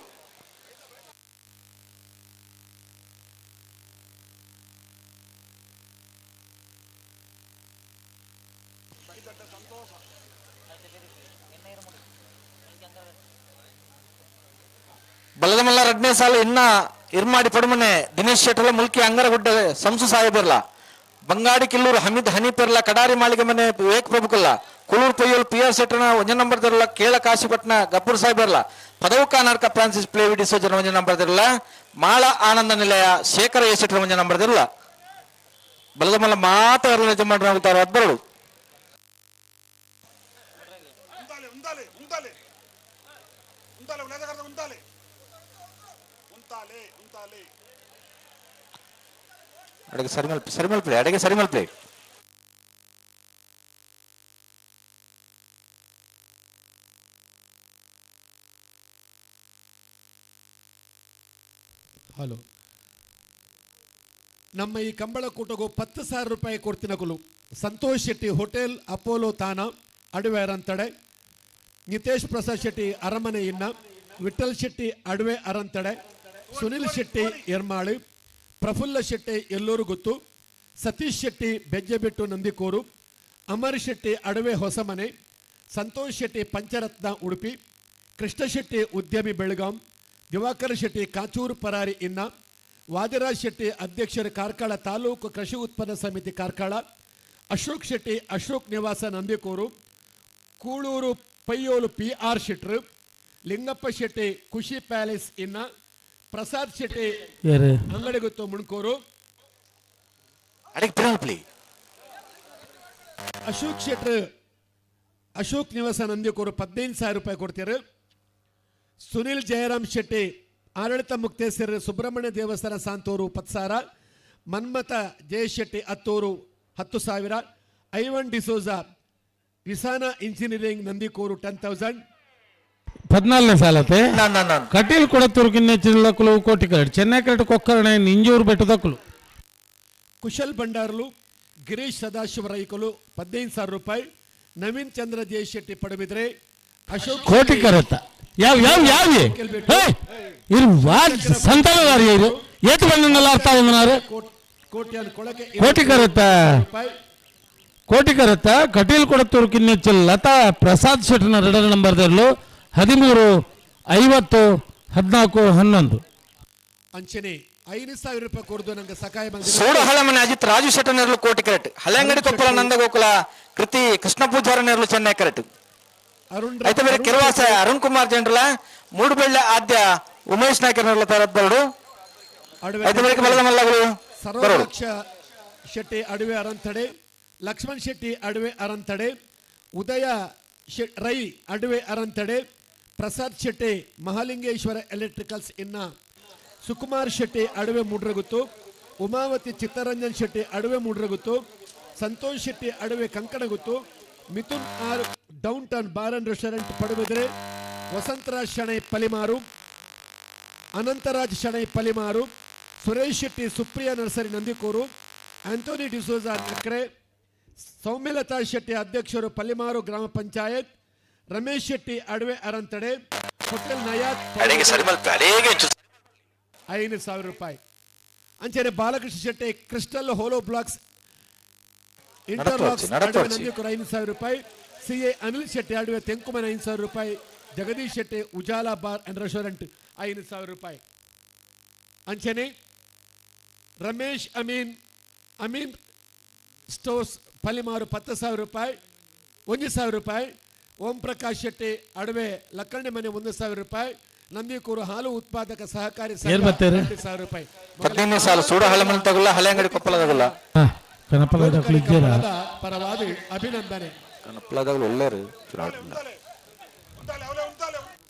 ಬಲದಮಲ್ಲ ರಡ್ನೇ ಸಾಲು ಇನ್ನ ಇರ್ಮಾಡಿ ಪಡುಮನೆ ದಿನೇಶ್ ಶೆಟ್ಟಲ ಮುಲ್ಕಿ ಅಂಗರಗುಡ್ಡ ಸಂಸು ಸಾಹೇಬಿರ್ಲ ಬಂಗಾಡಿ ಕಿಲ್ಲೂರು ಹಮೀದ್ ಹನೀಪಿರ್ಲ ಕಡಾರಿ ಮಾಳಿಗೆ ಮನೆ ವಿವೇಕ್ ಪ್ರಭುಕುಲ್ಲ ಕುಳೂರು ಪೊಯ್ಯೋಲ್ ಪಿ ಆರ್ ಶೆಟ್ಟನ ಒಂಜ ನಂಬರ್ ದಿರಲ ಕೇಳ ಕಾಶಿಪಟ್ನ ಗಬ್ಬೂರ್ ಸಾಹೇಬಿರ್ಲ ಪದವು ಕಾನಾರ್ಕ ಫ್ರಾನ್ಸಿಸ್ ಪ್ಲೇವಿ ಡಿಸೋಜನ ಒಂಜ ನಂಬರ್ ದಿರಲ ಮಾಳ ಆನಂದ ನಿಲಯ ಶೇಖರ ಎ ಶೆಟ್ಟರ ಒಂಜ ನಂಬರ್ ದಿರಲ ಬಲದಮಲ್ಲ ಮಾತ ಯಜಮಾನರಾಗುತ್ತಾರೆ ಅದ್ಬರಡು. ಅಡುಗೆ ಸರಿಮಲ್ ಸರಿಮಲ್ ಪ್ಲೇ ಅಡುಗೆ ಸರಿಮಲ್ ಪ್ಲೇ. ಹಲೋ, ನಮ್ಮ ಈ ಕಂಬಳಕೂಟಗೂ 10,000 ರೂಪಾಯಿ ಕೊಡ್ತಿನಕುಲು ಸಂತೋಷ್ ಶೆಟ್ಟಿ ಹೋಟೆಲ್ ಅಪೋಲೋ ತಾಣ ಅಡುವೆ ಅರಂತಡೆ, ನಿತೇಶ್ ಪ್ರಸಾದ್ ಶೆಟ್ಟಿ ಅರಮನೆ ಇನ್ನ, ವಿಠಲ್ ಶೆಟ್ಟಿ ಅಡುವೆ ಅರಂತಡೆ, ಸುನಿಲ್ ಶೆಟ್ಟಿ ಎರ್ಮಾಳು, ಪ್ರಫುಲ್ಲ ಶೆಟ್ಟಿ ಎಲ್ಲೂರು ಗುತ್ತು, ಸತೀಶ್ ಶೆಟ್ಟಿ ಬೆಜ್ಜೆಬೆಟ್ಟು ನಂದಿಕೋರು, ಅಮರ್ ಶೆಟ್ಟಿ ಅಡುವೆ ಹೊಸಮನೆ, ಸಂತೋಷ್ ಶೆಟ್ಟಿ ಪಂಚರತ್ನ ಉಡುಪಿ, ಕೃಷ್ಣ ಶೆಟ್ಟಿ ಉದ್ಯಮಿ ಬೆಳಗಾಂ, ದಿವಾಕರ್ ಶೆಟ್ಟಿ ಕಾಚೂರು ಪರಾರಿ ಇನ್ನ, ವಾದಿರಾಜ್ ಶೆಟ್ಟಿ ಅಧ್ಯಕ್ಷರು ಕಾರ್ಕಳ ತಾಲೂಕು ಕೃಷಿ ಉತ್ಪನ್ನ ಸಮಿತಿ ಕಾರ್ಕಳ, ಅಶೋಕ್ ಶೆಟ್ಟಿ ಅಶೋಕ್ ನಿವಾಸ ನಂದಿಕೋರು, ಕೂಳೂರು ಪಯ್ಯೋಲು ಪಿ ಆರ್ ಶೆಟ್ರು, ಲಿಂಗಪ್ಪ ಶೆಟ್ಟಿ ಖುಷಿ ಪ್ಯಾಲೇಸ್ ಇನ್ನ, ಪ್ರಸಾದ್ ಶೆಟ್ಟಿ ಅಂಗಡಿಗುತ್ತು ಮುಣ್ಕೋರು, ಅಶೋಕ್ ಶೆಟ್ರು ಅಶೋಕ್ ನಿವಾಸ ನಂದಿಕೋರು 15,000 ರೂಪಾಯಿ ಕೊಡ್ತೀರಿ. ಸುನಿಲ್ ಜಯರಾಮ್ ಶೆಟ್ಟಿ ಆಡಳಿತ ಮುಕ್ತೇಸರ ಸುಬ್ರಹ್ಮಣ್ಯ ದೇವಸ್ಥಾನ ಸಾಂತೂರು 10,000, ಮನ್ಮಥ ಜಯಶೆಟ್ಟಿ ಅತ್ತೂರು 10,000, ಐವನ್ ಡಿಸೋಜಾ ವಿಸಾನ ಇಂಜಿನಿಯರಿಂಗ್ ನಂದಿಕೋರು 10,000. 14ನೇ ಸಾಲತೆ ಕಟೀಲ್ ಕೊಡತ್ತೂರು ಕಿನ್ನೆಚ್ಚಿನ ಕೋಟಿ ಕರೆಟ್ ಚೆನ್ನೈ ಕರೆಟ್ ಕೊಕ್ಕರಣೆ ನಿಂಜೂರು ಬೆಟ್ಟದಕ್ಕಲು. ಕುಶಲ್ ಭಂಡಾರ್ಲು ಗಿರೀಶ್ ಸದಾಶಿವ ರೈಕಲು 15,000 ರೂಪಾಯಿ, ನವೀನ್ ಚಂದ್ರ ಜಯಶೆಟ್ಟಿ ಪಡುಬಿದ್ರೆ, ಅಶೋಕ್ ಕೋಟಿ ಕರೆತ್ತ ಯಾವ ಯಾವ ಯಾವ ಸಂತಾನದಾರಿ ಇರು ಏತು ಬಂದಿಲ್ಲ ಅರ್ಥ ಉన్నారు. ಕೋಟಿ ಕರೆತ್ತ ಕೋಟಿ ಕರೆತ್ತ ಕಟೀಲ್ ಕೊಡತ್ತೂರು ಕಿನ್ನೆಚ್ಚಲ್ ಲತಾ ಪ್ರಸಾದ್ ಶೆಟ್ಟನ ಎರಡನೇ ನಂಬರ್ದಲ್ಲೂ 13 50 14 11. ಅಂಚನೆ 5,000 ರೂಪಾಯಿ ಕೊಡದು ನಂಗೆ ಸಕಾಯ ಸೋಡು ಹಳಮನೆ ಅಜಿತ್ ರಾಜು ಶೆಟ್ಟನೆರಳು ಕೋಟಿ ಕರೆಟ್, ಹಳೆಂಗಡಿ ಕೊಪ್ಪಳ ನಂದಗೋಕುಲ ಕೃತಿ ಕೃಷ್ಣ ಪೂಜಾರ ನೆರಳು ಚೆನ್ನೈ ಕರೆಟ್. ಅರುಣ್ అయితే మరి ಕಿರ್ವಾಸ ಅರುಣ್ ಕುಮಾರ್ ಜನರಲ ಮೂಡುಬೆಳ್ಳೆ ಆದ್ಯ ಉಮೇಶ್ ನಾಯ್ಕರ್ ನೆರಳು ತರದ್ಬರಡು. ಅಡವೆ ಐತೆ ಬಳಿಕ ಬಲದ ಮಲ್ಲಗಳು ಬರೋಡು. ಸರೋಜಾಕ್ಷ ಶೆಟ್ಟಿ ಅಡವೆ ಅರಂತಡೆ, ಲಕ್ಷ್ಮಣ್ ಶೆಟ್ಟಿ ಅಡವೆ ಅರಂತಡೆ, ಉದಯ ರೈ ಅಡವೆ ಅರಂತಡೆ, ಪ್ರಸಾದ್ ಶೆಟ್ಟಿ ಮಹಾಲಿಂಗೇಶ್ವರ ಎಲೆಕ್ಟ್ರಿಕಲ್ಸ್ ಇನ್ನ, Sukumar Shetty ಅಡವೆ ಮೂಡ್ರಗುತ್ತು, Umavathi Chittaranjan Shetty ಅಡವೆ ಮೂಡ್ರಗುತ್ತು, Santosh Shetty ಅಡವೆ Kankanaguttu, Mithun R down town bar and restaurant Padubidri, Vasantharaj Shenoy Palimaru, Anantharaj Shenoy Palimaru, Suresh Shetty Supriya nursery Nandikoor, Antony D'Souza Nakre, Soumyalatha Shetty ಅಧ್ಯಕ್ಷರು ಪಲಿಮಾರು ಗ್ರಾಮ ಪಂಚಾಯತ್, ರಮೇಶ್ ಶೆಟ್ಟಿ ಅಡವೆ ಅರಂತಡೆ, ಹೋಟೆಲ್ ನಯಾತ್ ಅಡಿಗೆ ಸರಿ ಮಲ್ಪೆ ಅಡಿಗೆ ಇಂಚು 5,000 ರೂಪಾಯಿ. ಅಂಚನೆ Balakrishna Shetty crystal hollow blocks interlocks ನಡತು ಅಡವೆ ಅರ್ಚಿ. Nandikur 5,000 ರೂಪಾಯಿ, C ಎ ಅನಿಲ್ ಶೆಟ್ಟಿ ಅಡವೆ ತೆಂಕುಮನೆ 5,000 ರೂಪಾಯಿ, Jagadish Shetty Ujala bar and restaurant 5,000 ರೂಪಾಯಿ. ಅಂಚನೆ ರಮೇಶ್ ಅಮೀನ್ ಅಮೀನ್ ಸ್ಟೋರ್ಸ್ ಪಲಿಮಾರು 10,000 ರೂಪಾಯಿ, 1,000 ರೂಪಾಯಿ, ಓಂ ಪ್ರಕಾಶ್ ಶೆಟ್ಟಿ ಅಡವೆ ಲಕ್ಕಣ್ಣೆ ಮನೆ 1,000 ರೂಪಾಯಿ, ನಂದಿಕೂರು ಹಾಲು ಉತ್ಪಾದಕ ಸಹಕಾರಿ ಸಂಘ ಏನ್ ಬರ್ತಾರೆ? 2,000 ರೂಪಾಯಿ. 15ನೇ ಸಾಲು ಸೂಡ ಹಳೆ ಮನೆ ತಗುಲ್ಲ, ಹಳೆ ಅಂಗಡಿ ಕೊಪ್ಪಳದಾಗಲ್ಲ. ಕನಪಲದಕ್ಲು ಇದ್ದೀರಾ? ಪರವಾದ ಅಭಿನಂದನೆ. ಕನಪಲದಾಗಲು ಒಳ್ಳೆಯರು.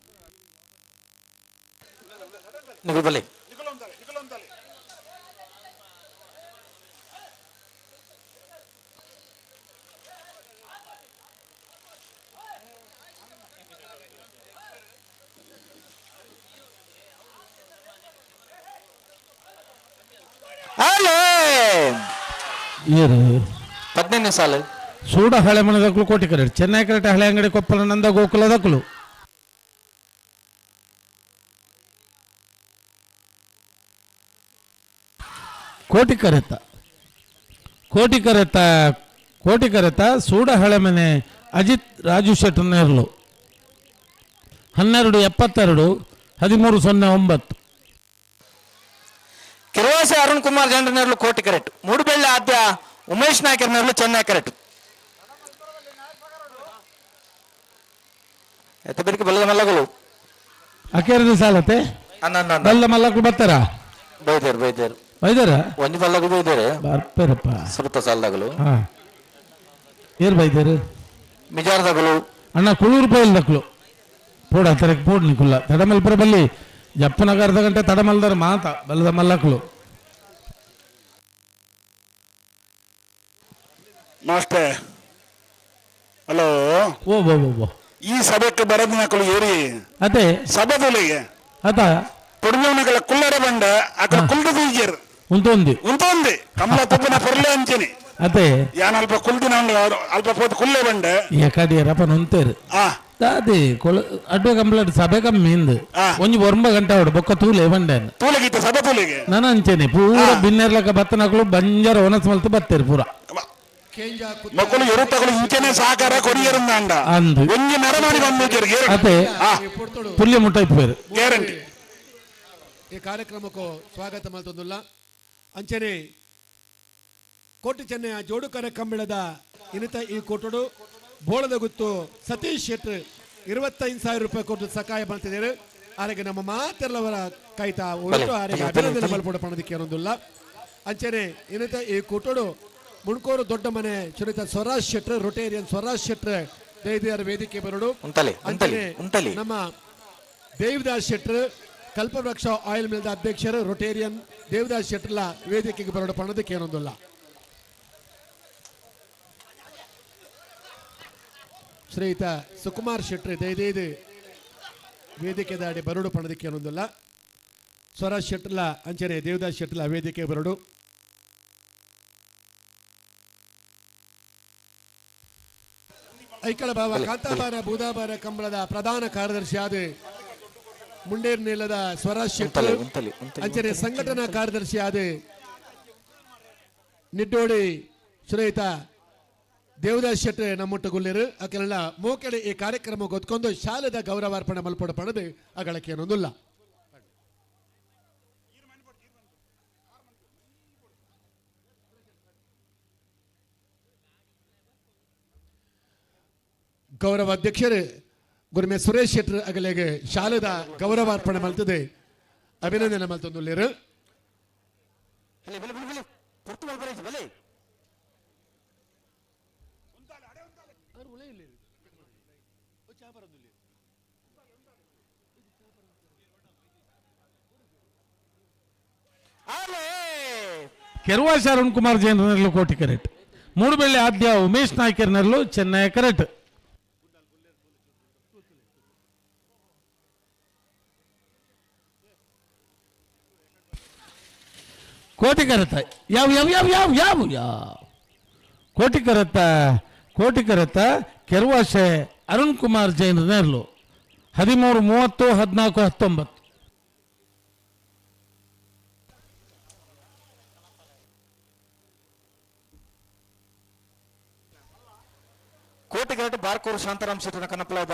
ನಿಗು ಬಲಿ. ಅಲೇ ಏರು 15ನೇ ಸಾಲು. ಸೂಡ ಹಳೆ ಮನೆದಕ್ಲು ಕೋಟಿ ಕರೆಟ್ ಚೆನ್ನೈ ಕರೆಟ್ ಹಳೆ ಅಂಗಡಿ ಕೊಪ್ಪಳ ನಂದ ಗೋಕುಲದಕ್ಲು. ಕೋಟಿ ಕರೆತ ಕೋಟಿ ಕರೆತ ಕೋಟಿ ಕರೆತ ಸೂಡ ಹಳೆ ಮನೆ ಅಜಿತ್ ರಾಜು ಶೆಟ್ಟರ್ ನೇರ್ಲು 12 72 13 09. ಕಿರುವಾಸಿ ಅರುಣ್ ಕುಮಾರ್ ಜನರ ನೇರ್ಲು ಕೋಟಿ ಕರೆಕ್ಟ್, ಮೂಡುಬೆಳ್ಳೆ ಆದ್ಯ ಉಮೇಶ್ ನಾಯ್ಕರ್ ನೇರ್ಲು ಚೆನ್ನೈ ಕರೆಕ್ಟ್. ಎತ್ತ ಬೆರಿಕೆ ಬಲ್ಲದ ಮಲ್ಲಗಳು. ಅಕೇರದ ಸಾಲತೆ. ಅನ್ನ ಅನ್ನ ಅನ್ನ. ಬಲ್ಲ ಮಲ್ಲಕ್ಲು ಬರ್ತಾರ? ಬೈದೇರು ಬೈದೇರು. ಬೈದಾರ? ಒಂಜಿ ಬಲ್ಲಗು ಬೈದೇರು. ಬರ್ಪೇರಪ್ಪ. ಸುರುತ ಸಾಲದಾಗಲು. ಹಾ, ಏರ್ ಬೈದೇರು? ಮಿಜಾರ್ದಾಗಲು. ಅಣ್ಣ ಕುಳೂರು ಬೈಲ್ದಕ್ಲು ಪೋಡ ತರಕ್ ಪೋಡ್ ನಿಕುಲ್ಲ ತಡಮಲ್ಪುರ ಬಲ್ಲಿ ಜಪ್ಪನಗ ಅರ್ಧ ಗಂಟೆ ತಡಮಲ್ದಾರ ಮಾತ ಬಲ್ಲದ ಮಲ್ಲಕ್ಲು. Master, hello. ಓ ಓ ಓ ಓ. ಈ ಸಭೆಕ್ಕೆ ಬರದಿನಕಲು ಏರಿ. ಅದೇ. ಸಭೆದೊಲಿಗೆ ಅದ ಪೊಡಿನಕಲ ಕುಲ್ಲರೆ ಬಂಡ ಅಕಲ ಕುಲ್ದು ಬೀಜರ್. ಉಂತೊಂದಿ. ಉಂತೊಂದಿ ಕಮಲ ತುಪ್ಪನ ಪೊರ್ಲೆ ಅಂಚೆನೆ. ಅದೇ. ಯಾನ್ ಅಲ್ಪ ಕುಲ್ದಿನ ಅಲ್ಪ ಪೋತು ಕುಲ್ಲೆ ಬಂಡ. ಏಕಾಡಿಯರಪ್ಪ ನೊಂತೇರು. ಆ. ದಾದಿ ಕೊಳ ಅಡ್ಡ ಕಂಪ್ಲೇಂಟ್ ಸಭೆ ಕಮ್ಮಿ ಇಂದು. ಒಂಜಿ ಒರ್ಂಬ ಗಂಟೆ ಅವಡು ಬೊಕ್ಕ ತೂಲೆ ಬಂಡೇನು. ತೂಲೆಗಿತ್ತ ಸಭೆ ತೂಲೆಗೆ. ನಾನು ಅಂಚೆನೆ ಪೂರ ಬಿನ್ನೆರ್ಲಕ್ಕ ಬತ್ತನಕಲು ಬಂಜರ ಒನಸ್ ಮಲ್ತು ಬತ್ತೇರು ಪೂರ. ಕೇಂಜ ಮಕ್ಕಳು ಎರುತ್ತಗಳು ಇಂಚೆನೆ ಸಹಕಾರ ಕೊರಿಯರುಂದಾಂಡ. ಅಂದು. ಒಂಜಿ ನರಮಾನಿ ಬಂದು. ಅದೇ. ಪೊರ್ತುಡು ಪುಲ್ಯ ಮುಟ್ಟ ಇಪ್ಪೇರು. ಗ್ಯಾರಂಟಿ. ಈ ಕಾರ್ಯಕ್ರಮಕ್ಕೂ ಸ್ವಾಗತ ಮಲ್ತೊಂದುಲ್ಲ. ಅಂಚನೆ ಕೋಟಿ ಚೆನ್ನಯ ಜೋಡುಕರೆ ಕಂಬಳದ ಇನಿತ ಈ ಕೋಟುಡು ಬೋಳದ ಗುತ್ತು ಸತೀಶ್ ಶೆಟ್ರ್ 25,000 ರೂಪಾಯಿ ಕೊಟ್ಟು ಸಹಾಯ ಮಾಡ್ತಿದ್ದಾರೆ. ಆರೆಗೆ ನಮ್ಮ ಮಾತೆಲ್ಲವರ ಕೈತ ಒಟ್ಟು ಆರೆಗೆ ಅಭಿನಂದನೆ ಮಲ್ಪಡ ಪಣದಿಕ್ಕೆ ಏನೊಂದುಲ್ಲ. ಅಂಚನೆ ಇನಿತ ಈ ಕೂಟಡು ಮುಣ್ಕೋರು ದೊಡ್ಡ ಮನೆ ಶ್ರೀಯುತ ಸ್ವರಾಜ್ ಶೆಟ್ರ್, ರೊಟೇರಿಯನ್ ಸ್ವರಾಜ್ ಶೆಟ್ರ್ ದೈದಿಯರ ವೇದಿಕೆ ಬರಡು. ಉಂತಲೆ, ಉಂತಲೆ, ಅಂಚನೆ ಉಂತಲೆ. ನಮ್ಮ ದೇವದಾಸ್ ಶೆಟ್ರ್ ಕಲ್ಪವೃಕ್ಷ ಆಯಿಲ್ ಮಿಲ್ದ ಅಧ್ಯಕ್ಷರು ರೊಟೇರಿಯನ್ ದೇವದಾಸ್ ಶೆಟ್ರ್ಲ ವೇದಿಕೆಗೆ ಬರೋಡ ಪಣದಕ್ಕೆ ಏನೊಂದುಲ್ಲ. ಶ್ರೀಯುತ ಸುಕುಮಾರ್ ಶೆಟ್ರ್ ದಯದೈದು ವೇದಿಕೆ ದಾಡಿ ಬರಡು ಪಣದಕ್ಕೆ ಏನೊಂದುಲ್ಲ. ಸ್ವರಾಜ್ ಶೆಟ್ರ್ಲ ಅಂಚನೆ ದೇವದಾಸ್ ಶೆಟ್ರ್ಲ ವೇದಿಕೆ ಬರಡು. ಐಕಳ ಭಾವ ಕಾಂತಾಬಾರ ಬೂದಾಬಾರ ಕಂಬಳದ ಪ್ರಧಾನ ಕಾರ್ಯದರ್ಶಿ ಆದ ಮುಂಡೇರ್ ನೀಲದ ಸ್ವರಾಜ್ ಶೆಟ್ರ್, ಉಂತಲೆ, ಉಂತಲೆ, ಉಂತಲೆ, ಅಂಚನೆ ಸಂಘಟನಾ ಕಾರ್ಯದರ್ಶಿ ಆದ ನಿಡ್ಡೋಡಿ ಶ್ರೀಯುತ ದೇವದಾಸ್ ಶೆಟ್ಟಿ ನಮ್ಮೊಟ್ಟುಗುಲ್ಲೇರು ಅಕೆಲ್ಲ ಮೋಕೆಡೆ ಈ ಕಾರ್ಯಕ್ರಮ ಗೊತ್ಕೊಂಡು ಶಾಲೆದ ಗೌರವಾರ್ಪಣೆ ಮಲ್ಪಡ ಪಣದು ಅಗಳಕ್ಕೇನೊಂದುಲ್ಲ. ಗೌರವ ಅಧ್ಯಕ್ಷರು ಗುರುಮೆ ಸುರೇಶ್ ಶೆಟ್ಟರ್ ಅಗಲೆಗೆ ಶಾಲೆದ ಗೌರವಾರ್ಪಣೆ ಮಲ್ತದೆ ಅಭಿನಂದನೆ ಮಲ್ತೊಂದುಲ್ಲೇರು. ಬಲೆ ಬಲೆ ಬಲೆ ಬಲೆ ಪೊರ್ತು ಮಲ್ಪರೆ ಬಲೆ ಕೆರ್ವಾಶ ಅರುಣ್ ಕುಮಾರ್ ಜೈನರ್ಲು ಕೋಟಿ ಕರೆಕ್ಟ್. ಮೂಡುಬೆಳ್ಳಿ ಆದ್ಯ ಉಮೇಶ್ ನಾಯ್ಕರ್ನರ್ಲು ಚೆನ್ನೈ ಕರೆಕ್ಟ್. ಕೋಟಿ ಕರೆತ ಯಾವ ಯಾವ ಯಾವ ಯಾವ ಯಾವ ಯಾವ ಕೋಟಿ ಕರೆತ ಕೋಟಿ ಕರೆತ ಕೆರ್ವಾಶೆ ಅರುಣ್ ಕುಮಾರ್ ಜೈನರ್ಲು 13 30 14 19. ಕೋಟಿ ಕರೆಟ್ ಬಾರ್ಕೂರು ಶಾಂತಾರಾಮ್ ಶೆಟ್ಟನ ಕನಪಲಾದ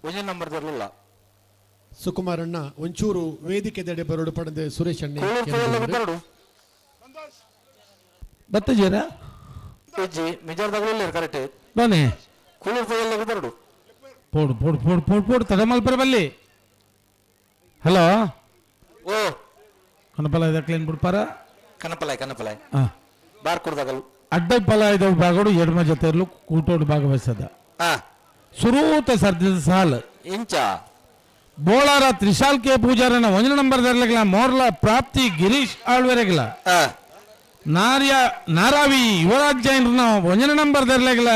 ಒಂಜಿ ನಂಬರ್ ಇರಲಿಲ್ಲ. ಸುಕುಮಾರಣ್ಣ ಒಂಚೂರು ವೇದಿಕೆ ದೆಡೆ ಬರೋಡು ಪಡೆದ ಸುರೇಶ್ ಅಣ್ಣೆ ಕೂಳೂರು ಪೊಯ್ಯಲ್ದಾಗ ಬರಡು. ಬತ್ತಜೀರಾ? ಇಜ್ಜಿ ಮಿಜಾರ್ದಾಗಲೂ ಕರೆಕ್ಟ್. ಬನ್ನಿ. ಕೂಳೂರು ಪೊಯ್ಯಲ್ದಾಗ ಬರಡು. ಪೋಡು ಪೋಡು ಪೋಡು ಪೋಡು ಪೋಡು ತಡಮಲ್ಪರ ಬಲ್ಲಿ. ಹಲೋ. ಓ. ಕನಪಲ ಇದಕ್ಲೇನ್ ಬಿಡ್ಪಾರ? ಕನಪಲಾಯ್ ಕನಪಲಾಯ್. ಹಾಂ. ಬಾರ್ಕೂರ್ದಾಗಲು. ಅಡ್ಡ ಫಲ ಇದ ಭಾಗಡು ಎಡಮ ಜೊತೆಯಲ್ಲೂ ಕೂಟೋಡು ಭಾಗವಹಿಸದ. ಹಾ. ಸುರೂತ ಸರ್ದಿದ ಸಾಲ್. ಇಂಚ. ಬೋಳಾರ ತ್ರಿಶಾಲ್ ಕೆ ಪೂಜಾರನ ಒಂಜನ ನಂಬರ್ ದರ್ಲಗಿಲ್ಲ ಮೋರ್ಲ ಪ್ರಾಪ್ತಿ ಗಿರೀಶ್ ಆಳ್ವೆರೆಗಿಲ್ಲ. ಹಾ. ನಾರ್ಯ ನಾರಾವಿ ಯುವರಾಜ್ ಜೈನ್ರನ ಒಂಜನ ನಂಬರ್ ದರ್ಲಗಿಲ್ಲ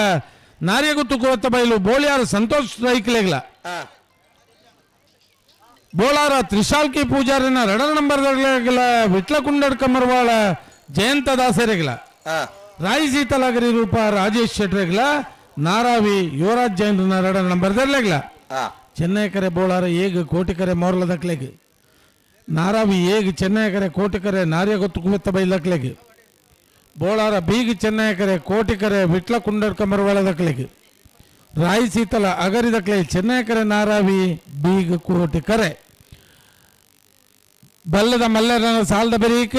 ನಾರ್ಯಗುತ್ತು ಕೋತ ಬೈಲು ಬೋಳಿಯಾರ ಸಂತೋಷ್ ರೈಕ್ಲೆಗಿಲ್ಲ. ಹಾ. ಬೋಳಾರ ತ್ರಿಶಾಲ್ ಕೆ ಪೂಜಾರನ ಎರಡರ ನಂಬರ್ ದರ್ಲಗಿಲ್ಲ ವಿಟ್ಲಕುಂಡಡ್ ಕಮರ್ವಾಳ ಜಯಂತ ದಾಸರಿಗಿಲ್ಲ. ಹಾ. ರಾಯಿ ಸೀತಲಾಗರಿ ರೂಪ ರಾಜೇಶ್ ಶೆಟ್ರೆಗ್ಲ ನಾರಾವಿ ಯುವರಾಜ್ ಜೈನ್ರನ ಎರಡರ ನಂಬರ್ ದರ್ಲಗಿಲ್ಲ. ಹಾ. ಚೆನ್ನೈ ಕರೆ ಬೋಳಾರ ಏಗ್ ಕೋಟಿ ಕರೆ ಮೋರ್ಲ ದಕ್ಲೆಗ್ ನಾರಾವಿ ಏಗ್ ಚೆನ್ನೈ ಕರೆ ಕೋಟಿ ಕರೆ ನಾರ್ಯ ಗೊತ್ತು ಕುವೆತ್ತ ಬೈಲಕ್ಲೆಗ್ ಬೋಳಾರ ಬೀಗ್ ಚೆನ್ನೈ ಕರೆ ಕೋಟಿ ಕರೆ ವಿಟ್ಲ ಕುಂಡಡ್ಕ ಮರವಾಳ ದಕ್ಲೆಗ್ ರಾಯಿ ಸೀತಲ ಅಗರಿ ದಕ್ಲೆ ಚೆನ್ನೈ ಕರೆ ನಾರಾವಿ ಬೀಗ್ ಕೋಟಿ ಕರೆ ಬಲ್ಲದ ಮಲ್ಲೆರನ ಸಾಲದ ಬೆರೀಕ್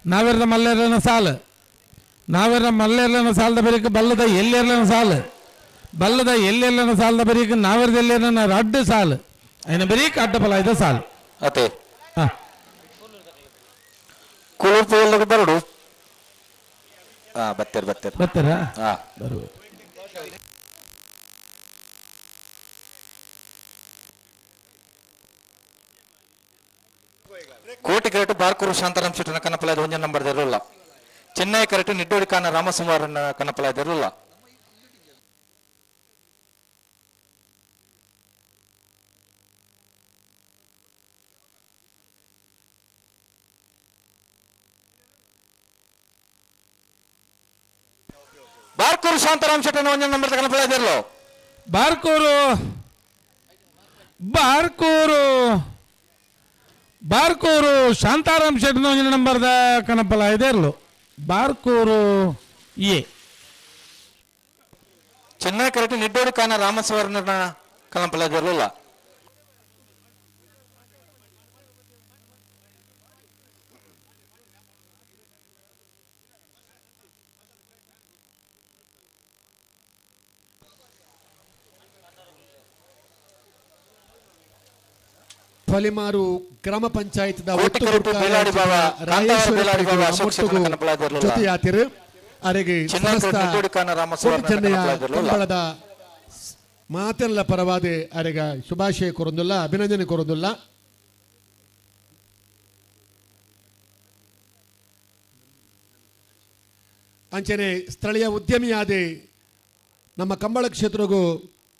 ನಾವೆರದ ಮಲ್ಲೆರನ ಸಾಲು ನಾವೆರ ಮಲ್ಲೆರ್ಲನ ಸಾಲದ ಬೆರೀಕ್ ಬಲ್ಲದ ಎಲ್ಲೆರ್ಲನ ಸಾಲು ಬಲ್ಲದ ಎಲ್ಲೆಲ್ಲನ ಸಾಲದ ಬರೀಕ್ ನಾವೆರದ ಎಲ್ಲೆರ್ಲನ ರಡ್ಡು ಸಾಲು అయిన ಬರೀಕ್ ಅಡ್ಡ ಫಲ ಇದ ಸಾಲು. ಅತೆ. ಹಾ. ಕೂಳೂರು ಪೊಯ್ಯಲ್ದಾಗ ಬರಡು. ಹಾ ಬತ್ತೇರ್ ಬತ್ತೇರ್. ಬರ್ತಾರಾ? ಹಾ. ಬರ್ಬೇಕು. ಕೋಟಿ ಕರೆಕ್ಟ್ ಬಾರ್ಕೂರು ಶಾಂತಾರಾಮ್ ಶೆಟ್ಟನ ಕನಪಲಾದ ಒಂಜಿ ನಂಬರ್ ಇರಲಿಲ್ಲ. ಚೆನ್ನೈ ಕರೆಕ್ಟ್ ನಿಡ್ಡೋಡಿ ಕಾನ ರಾಮಸುಮಾರನ ಕನಪಲಾದ ಇರಲಿಲ್ಲ. ಬಾರ್ಕೂರು ಶಾಂತಾರಾಮ್ ಶೆಟ್ಟನ ಒಂಜಿ ನಂಬರ್ ಕನಪಲಾದ ಇರಲು. ಬಾರ್ಕೂರು ಬಾರ್ಕೂರು ಬಾರ್ಕೂರು ಶಾಂತಾರಾಮ್ ಶೆಟ್ಟನ ಒಂಜಿನ ನಂಬರ್ದ ಕನಪಲ ಇದೆ ಇರಲು ಬಾರ್ಕೂರು ಎ. ಚೆನ್ನೈ ಕರೆಕ್ಟ್ ನಿಡ್ಡೋಡಿ ಕಾನ ರಾಮಸುವರ್ಣ ಕನಪಲಾದ ಇರಲಿಲ್ಲ. ಫಲಿಮಾರು ಗ್ರಾಮ ಪಂಚಾಯತ್ ಕೋಟಿ ಕರೆಕ್ಟ್ ಬೇಲಾಡಿ ಬಾವ, ಕಾಂತಾವರ ಬೇಲಾಡಿ ಬಾವ, ಅಶೋಕ್ ಶೆಟ್ಟನ ಕನಪಲಾದ ಇರಲಿಲ್ಲ. ಜೊತೆಯಾತಿರು ಅರೆಗೆ ಚೆನ್ನೈ ಸಮಸ್ತ ಕರೆಕ್ಟ್ ನಿಡ್ಡೋಡಿ ಕಾನ ರಾಮಸುವರ್ಣ ಕೋಟಿ ಚೆನ್ನಯ್ಯ ಕನಪಲಾದ ಇರಲಿಲ್ಲ. ಕಂಬಳದ ಮಾತೆಲ್ಲ ಪರವಾದೆ ಅರೆಗ ಶುಭಾಶಯ ಕೊರೊಂದುಲ್ಲ ಅಭಿನಂದನೆ ಕೊರೊಂದುಲ್ಲ. ಅಂಚನೆ ಸ್ಥಳೀಯ ಉದ್ಯಮಿಯಾದೆ ನಮ್ಮ ಕಂಬಳ ಕ್ಷೇತ್ರಗೂ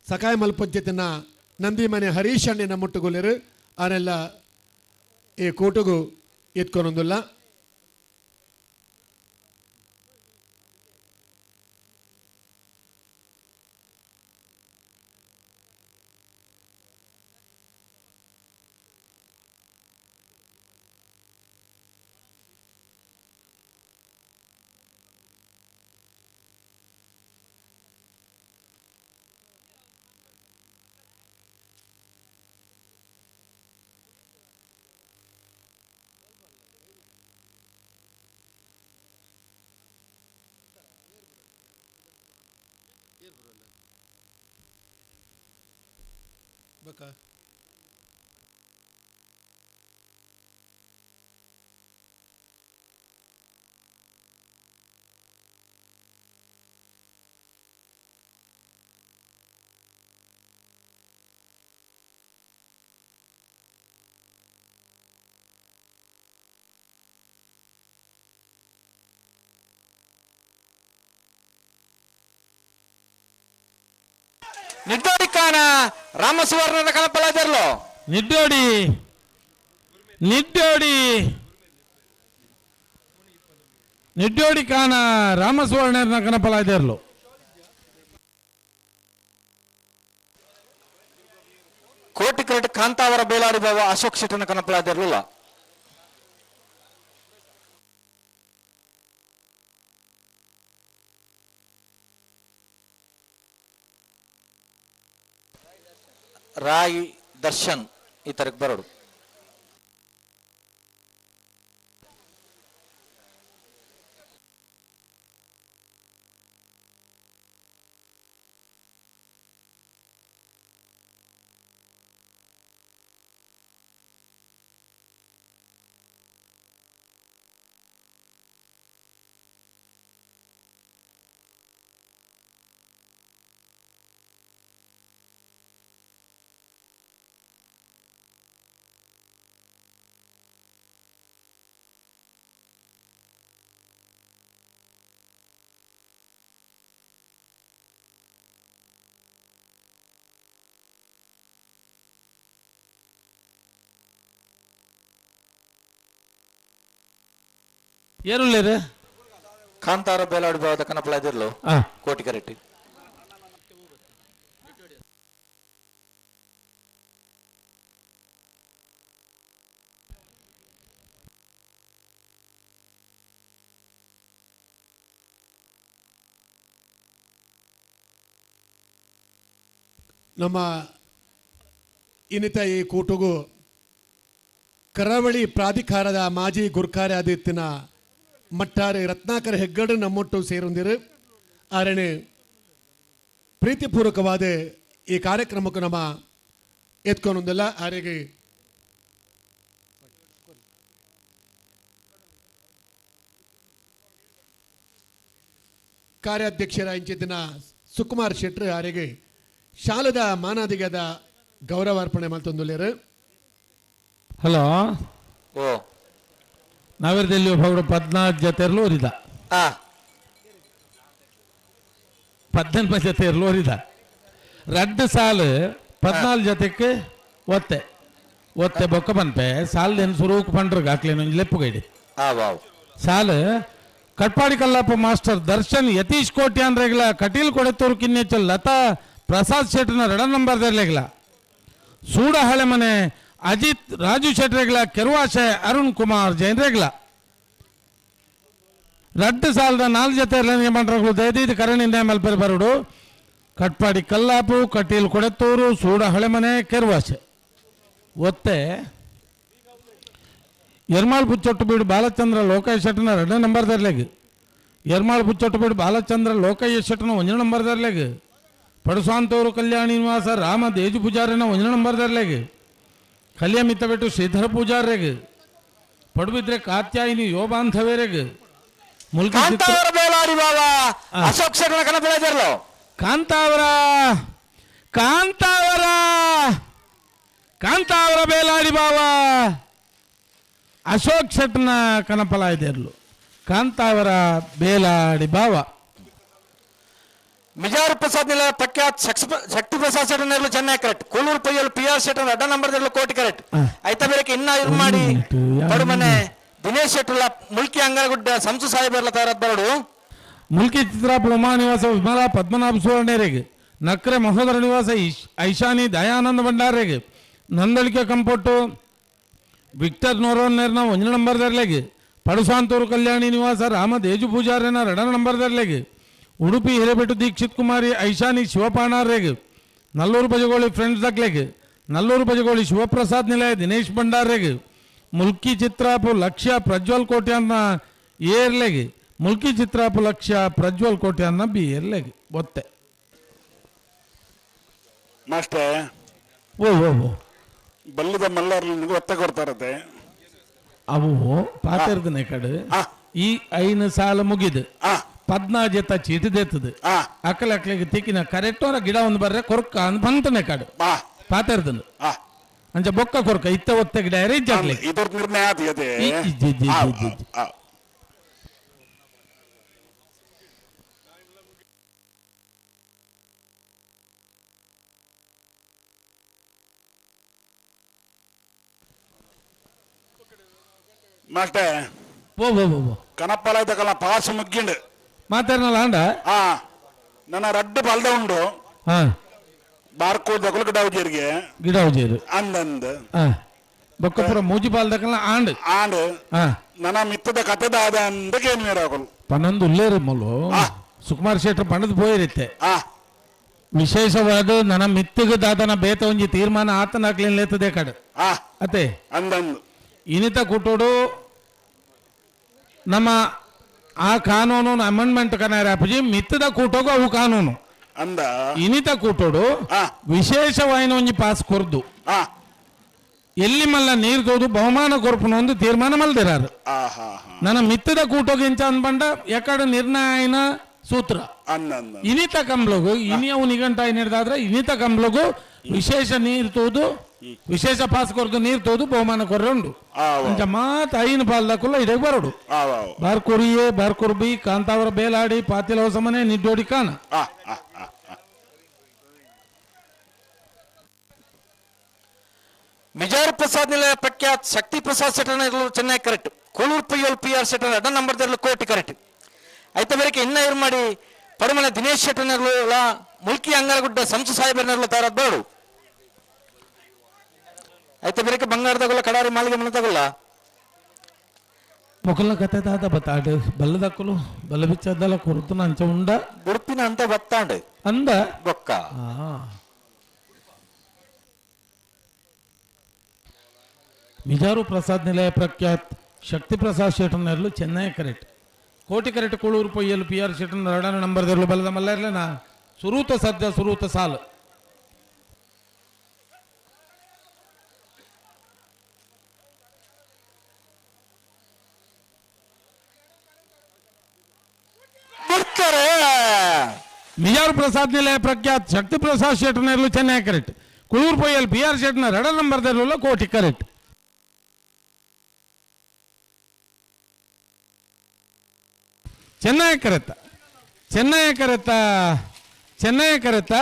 ಸಕಾಯ ಮಲ್ಪಂಚತಿನ ನಂದಿಮನೆ ಹರೀಶ್ ಅಣ್ಣನ ಮುಟ್ಟುಗೊಲೆರು ಆನೆಲ್ಲ ಈ ಕೂಟುಗು ಎತ್ಕೊನೊಂದುಲ್ಲ. ಬಕ ನಿಡ್ಡೋಡಿ ಕಾನ ರಾಮಸುವರ್ಣನ ಕನಪಲಾದರ್ಲು. ನಿಡ್ಡೋಡಿ ನಿಡ್ಡೋಡಿ ನಿಡ್ಡೋಡಿ ಕಾನ ರಾಮಸುವರ್ಣನ ಕನಪಲಾದರ್ಲು. ಕೋಟಿ ಕ್ರೆಡ್ ಕಾಂತಾವರ ಬೇಲಾಡಿ ಬಾವ ಅಶೋಕ್ ಶೆಟ್ಟನ ಕನಪಲಾದರ್ಲುಲ್ಲ. ರಾಯಿ ದರ್ಶನ್ ಈ ತರಕ್ ಬರೋಡು. ಏರುಳ್ಳೇರು ಕಾಂತಾರ ಬೇಲಾಡಿ ಬಾವದ ಕನಪಲಾದಿರ್ಲು ಕೋಟಿ ಕರೆಟ್ಟಿ. ನಮ್ಮ ಇನ್ನಿತ ಈ ಕೂಟಗೂ ಕರಾವಳಿ ಪ್ರಾಧಿಕಾರದ ಮಾಜಿ ಗುರ್ಕಾರೆ ಆದಿತ್ತಿನ ಮಟ್ಟಾರೆ ರತ್ನಾಕರ ಹೆಗ್ಗಡೆ ನಮ್ಮೊಟ್ಟು ಸೇರೊಂದಿರು. ಆರಣೆ ಪ್ರೀತಿಪೂರ್ವಕವಾದ ಈ ಕಾರ್ಯಕ್ರಮಕ್ಕೆ ನಮ್ಮ ಎತ್ಕೊಂಡೊಂದಿಲ್ಲ. ಆರಿಗೆ ಕಾರ್ಯಾಧ್ಯಕ್ಷರ ಇಂಚಿತ್ತಿನ ಸುಕುಮಾರ್ ಶೆಟ್ಟರ್ ಆರಿಗೆ ಶಾಲದ ಮಾನಾದಿಗದ ಗೌರವಾರ್ಪಣೆ ಮಲ್ತೊಂದುಲ್ಲೇರು. ಹಲೋ. ಓ ನಾವಿರದಲ್ಲಿ ಒಬ್ಬ 14 ಜೊತೆ ಓದಿದ. 18 ಜೊತೆ ಓದಿದ. ರಡ್ಡು ಸಾಲು 14 ಜೊತೆಕ್ಕೆ ಒತ್ತೆ ಒತ್ತೆ ಬೊಕ್ಕ ಪನ್ಪೆ ಸಾಲದೇನು ಸುರೂಕ್ ಪಂಡ್ರಿಗೆ ಹಾಕ್ಲೇನು ಲೆಪ್ಪುಗೈಡಿ. ಸಾಲು ಕಟ್ಪಾಡಿ ಕಲ್ಲಪ್ಪ ಮಾಸ್ಟರ್ ದರ್ಶನ್ ಯತೀಶ್ ಕೋಟ್ಯಾನ್ ರೆಗ್ಲ ಕಟೀಲ್ ಕೊಡೆತೂರು ಕಿನ್ನೆಚ್ಚಲ್ ಲತಾ ಪ್ರಸಾದ್ ಶೆಟ್ಟನ ರಡ ನಂಬರ್ ದರ್ಲೆಗ್ಲ ಸೂಡ ಹಳೆಮನೆ ಅಜಿತ್ ರಾಜು ಶೆಟ್ರೆಗ್ಲ ಕೆರುವಾಶೆ ಅರುಣ್ ಕುಮಾರ್ ಜೈನ್ ರೆಗ್ಲ ರಡ್ಡು ಸಾಲದ 4 ಜೊತೆ ಪಂಡ್ರಗಳು ದಯದೀದು ಕರಣಿಂದ ಮಲ್ಪೆರ್ ಬರುಡು. ಕಟ್ಪಾಡಿ ಕಲ್ಲಾಪು ಕಟೀಲ್ ಕೊಡೆತ್ತೂರು ಸೂಡ ಹಳೆಮನೆ ಕೆರುವಾಶೆ ಒತ್ತೆ ಎರ್ಮಾಳ್ ಪುಚ್ಚೊಟ್ಟು ಬೀಡು ಬಾಲಚಂದ್ರ ಲೋಕಯ್ಯ ಶೆಟ್ಟನ 2 ನಂಬರ್ ದರ್ಲೆಗ್ ಎರ್ಮಾಳ್ ಪುಚ್ಚೊಟ್ಟು ಬೀಡು ಬಾಲಚಂದ್ರ ಲೋಕಯ್ಯ ಶೆಟ್ಟನ 1 ನಂಬರ್ ದರ್ಲೆಗ್ ಪಡುಸಾಂತೂರು ಕಲ್ಯಾಣಿ ನಿವಾಸ ರಾಮ ದೇಜು ಪೂಜಾರಿನ 1 ನಂಬರ್ ದರ್ಲೆಗ್ ಕಲ್ಯ ಮಿತ್ತಬೆಟ್ಟು ಶ್ರೀಧರ ಪೂಜಾರ್ರೆಗ್ ಪಡುಬಿದ್ರೆ ಕಾತ್ಯಾಯಿನಿ ಯೋ ಬಾಂಧವೇರೆಗ್ ಮುಲ್ಕಿ ಕಾಂತಾವರ ಬೇಲಾಡಿ ಬಾವ ಅಶೋಕ್ ಶೆಟ್ಟನ ಕನಪಲಾದಿರ್ಲು. ಕಾಂತಾವರ ಕಾಂತಾವರ ಕಾಂತಾವರ ಬೇಲಾಡಿ ಬಾವ ಅಶೋಕ್ ಶೆಟ್ಟನ ಕನಪಲಾಯ್ದಿರ್ಲು. ಕಾಂತಾವರ ಬೇಲಾಡಿ ಬಾವ. ಮಿಜಾರು ಪ್ರಸಾದ್ ನಿಲಯ ಪ್ರಖ್ಯಾತ್ ಶಕ್ತಿ ಪ್ರಸಾದ್ ಶೆಟ್ಟನ ಚೆನ್ನೈ ಕರೆಕ್ಟ್. ಕೂಲೂರು ಪೊಯ್ಯಲು ಪಿ ಆರ್ ಶೆಟ್ಟನ ಅಡ್ಡ ನಂಬರ್ ಕೋಟಿ ಕರೆಕ್ಟ್. ಐತ ಬೇರೆ ಇನ್ನ ಇರ್ ಮಾಡಿ ಪಡುಮನೆ ದಿನೇಶ್ ಶೆಟ್ಟುಲ ಮುಲ್ಕಿ ಅಂಗನಗುಡ್ಡ ಸಂಸು ಸಾಹೇಬರ್ಲ ತಯಾರಾದ ಬರಡು. ಮುಲ್ಕಿ ಚಿತ್ರಾಪ ಉಮಾ ನಿವಾಸ ವಿಮಲಾ ಪದ್ಮನಾಭ ಸುವರ್ಣೇರಿಗೆ ನಕ್ರೆ ಮಹೋದರ ನಿವಾಸ ಐಶಾನಿ ದಯಾನಂದ ಭಂಡಾರೇಗೆ ನಂದಳಿಕೆ ಕಂಪೊಟ್ಟು ವಿಕ್ಟರ್ ನೋರೋನ್ನೇರ್ನ 1 ನಂಬರ್ ದರ್ಲೆಗೆ ಪಡುಸಾಂತೂರು ಕಲ್ಯಾಣಿ ನಿವಾಸ ರಾಮ ದೇಜು ಪೂಜಾರ್ಯನ 2 ನಂಬರ್ ದರ್ಲೆಗೆ ಉಡುಪಿ ಹಿರೇಬೆಟ್ಟು ದೀಕ್ಷಿತ್ ಕುಮಾರಿ ಐಶಾನಿ ಶಿವಪಾಣಾರ್ರೆಗೆ ನಲ್ಲೂರು ಬಜಗೋಳಿ ಫ್ರೆಂಡ್ಸ್ ದಕ್ಲೆಗೆ ನಲ್ಲೂರು ಬಜಗೋಳಿ ಶಿವಪ್ರಸಾದ್ ನಿಲಯ ದಿನೇಶ್ ಭಂಡಾರ್ರೆಗೆ ಮುಲ್ಕಿ ಚಿತ್ರಾಪು ಲಕ್ಷ್ಯ ಪ್ರಜ್ವಲ್ ಕೋಟ್ಯಾನ್ನ ಏರ್ಲೆಗೆ ಮುಲ್ಕಿ ಚಿತ್ರಾಪು ಲಕ್ಷ್ಯ ಪ್ರಜ್ವಲ್ ಕೋಟ್ಯಾನ್ನ ಬಿ ಏರ್ಲೆಗೆ ಒತ್ತೆ. ಮಾಸ್ಟರ್ ಓ ಓ ಓ ಬಲ್ಲದ ಮಲ್ಲರ್ಲಿಗೆ ಒತ್ತೆ ಕೊಡ್ತಾರತ್ತೆ. ಅವು ಪಾತೆರ್ದನೆ ಕಡೆ ಈ 5 ಸಾಲ ಮುಗಿದು 14 ಜೊತೆ ಚೀಟಿ ದೇತದೆ. ಅಕ್ಕಲ ಅಕ್ಲಿಗೆ ತಿಕ್ಕಿನ ಕರೆಕ್ಟ್ ಗಿಡ ಒಂದು ಬರ್ರೆ ಕೊರ್ಕ ಅಂದ್ ಬಂತನೆ ಕಾಡು ಪಾತೆರ್ದನು ಅಂಚ ಬೊಕ್ಕ ಕೊರ್ಕ ಇತ್ತ ಒತ್ತೆ ಗಿಡ ಇಜ್ಜಾಗ್ಲಿ. ಇದರ ನಿರ್ಣಯ ಆತು. ಮಾಸ್ಟರ್ ಓ ಓ ಓ ಕನಪ್ಪಲ ಪಾಸ್ ಮುಗ್ಗಿಂಡು ಮಾತಾಡ್ನಲ್ಲ ಅಂಡ ಆ ನನ್ನ ರಡ್ಡು ಬಲ್ದ ಉಂಡು ಹಾ ಬಾರ್ಕೋ ದಕಲು ಗಿಡ ಗಿಡ ಉಜೇರು ಅಂದಂದ ಹಾ ಬೊಕ್ಕಪುರ ಮೂಜಿ ಬಾಲ್ದಕಲ್ಲ ಆಂಡ್ ಆಂಡ್ ಹಾ ನನ್ನ ಮಿತ್ತದ ಕತೆದ ಆದ ಅಂದ ಕೇನು ಮೇರಾಕಲು ಪನ್ನೊಂದು ಉಲ್ಲೇರು ಮೊಲು ಆ. ಸುಕುಮಾರ್ ಶೆಟ್ರು ಪಣದ್ ಪೋಯಿರುತ್ತೆ ಆ ವಿಶೇಷವಾದ ನನ್ನ ಮಿತ್ತಿಗೆ ದಾದನ ಬೇತ ಒಂಜಿ ತೀರ್ಮಾನ ಆತನ ಹಾಕ್ಲಿಲ್ಲ ಕಡೆ ಆ ಅತ್ತೆ ಅಂದಂದು ಇನಿತ ಕುಟೋಡು ನಮ್ಮ ಆ ಕಾನೂನು ಅಮೆಂಡ್ಮೆಂಟ್ ಕನಾರ ಅಪ್ಪಜಿ ಮಿತ್ತದ ಕೂಟೋಗು ಅವು ಕಾನೂನು ಅಂದ ಇನಿತ ಕೂಟೋಡು ಆ. ವಿಶೇಷವಾಯಿನ ಒಂಜಿ ಪಾಸ್ ಕೊರ್ದು ಆ ಎಲ್ಲಿ ಮಲ್ಲ ನೀರು ತೋದು ಬಹುಮಾನ ಕೊರ್ಪುನ ಒಂದು ತೀರ್ಮಾನ ಮಲ್ದಿರಾರು ಆ ಹಾ ಹಾ ನನ್ನ ಮಿತ್ತದ ಕೂಟೋಗಿ ಇಂಚ ಅನ್ಬಂಡ ಎಕಡ ನಿರ್ಣಯನ ಸೂತ್ರ ಅಂದಂದ ಇನಿತ ಕಂಬ್ಲಗು ಇನಿ ಅವು ನಿಘಂಟ ಹಿಡಿದಾದ್ರೆ ಇನಿತ ಕಂಬ್ಲಗು ವಿಶೇಷ ನೀರು ತೋದು ವಿಶೇಷ ಪಾಸ್ ಕೊರ್ದು ನೀರು ತೋದು ಬಹುಮಾನ ಕೊರ್ರೆ ಉಂಡು ಆ ಅಂಚ ಮಾತ್ ಐನು ಪಾಲ್ದಕ್ಕಲ್ಲ ಇಡಕ್ ಬರೋಡು ಆ ವಾವ್ ಬಾರ್ಕೊರಿಯೆ ಬಾರ್ಕೊರ್ಬಿ ಕಾಂತಾವರ ಬೇಲಾಡಿ ಪಾತಿಲ ಹೊಸಮನೆ ನಿಡ್ಡೋಡಿ ಕಾನ ಆ ಆ ಆ ಮಿಜಾರ್ ಪ್ರಸಾದ್ ನಿಲಯ ಪ್ರಖ್ಯಾತ್ ಶಕ್ತಿ Prasad centre Chennai correct Kolur P L P R Shettar ಅಡ ನಂಬರ್ ದರ್ಲು ಕೋಟಿ ಕರೆಕ್ಟ್ ಐತ ಬೇರೆ ಇನ್ನ ಇರ್ ಮಾಡಿ ಪಡಮನೆ ದಿನೇಶ್ ಶೆಟ್ಟರ್ನರ್ಲು ಮುಲ್ಕಿ ಅಂಗಾರಗುಡ್ಡ ಸಂಸು ಸಾಹೇಬರ್ನರ್ಲು ತಾರದ್ ಬೇಡು ಐತ ಬೇರೆ ಬಂಗಾರದಗುಲ್ಲ ಕಡಾರಿ ಮಾಳಿಗೆ ಮನತಗುಲ್ಲ ಮೊಕಲ್ನ ಕತೆ ದಾದ ಬತ್ತಾಡು ಬಲ್ಲದಕ್ಕಲು ಬಲ್ಲ ಬಿಚ್ಚದಲ್ಲ ಕೊರುತನ ಅಂಚ ಉಂಡ ಗುರುಪಿನ ಅಂತ ಬತ್ತಾಂಡ್ ಅಂದ ಬೊಕ್ಕ ಆ. ಮಿಜಾರು ಪ್ರಸಾದ್ ನಿಲಯ ಪ್ರಖ್ಯಾತ್ ಶಕ್ತಿ ಪ್ರಸಾದ್ ಶೆಟ್ಟರ್ನರ್ಲು ಚೆನ್ನೈ ಕರೆಕ್ಟ್ ಕೋಟಿ correct Kuloor ಪೊಯ್ಯಲು P R Shettar ಎರಡನೇ ನಂಬರ್ ದರ್ಲು ಬಲ್ಲದ ಮಲ್ಲ ಇರ್ಲೇನಾ ಸುರೂತ ಸದ್ಯ ಸುರೂತ ಸಾಲು ಬಿಡ್ತಾರೆ ಮಿಜಾರು ಪ್ರಸಾದ್ ನಿಲಯ ಪ್ರಖ್ಯಾತ್ ಶಕ್ತಿ Prasad ಶೆಟ್ಟರ್ನರ್ಲು Chennai correct Kuluru ಪೊಯ್ಯಲ್ P R ಶೆಟ್ಟರ್ನ ಎರಡನೇ ನಂಬರ್ ದರ್ಲು ಕೋಟಿ ಕರೆಕ್ಟ್ ಚೆನ್ನೈ ಕರೆತ ಚೆನ್ನೈ ಕರೆತ ಚೆನ್ನೈ ಕರೆತ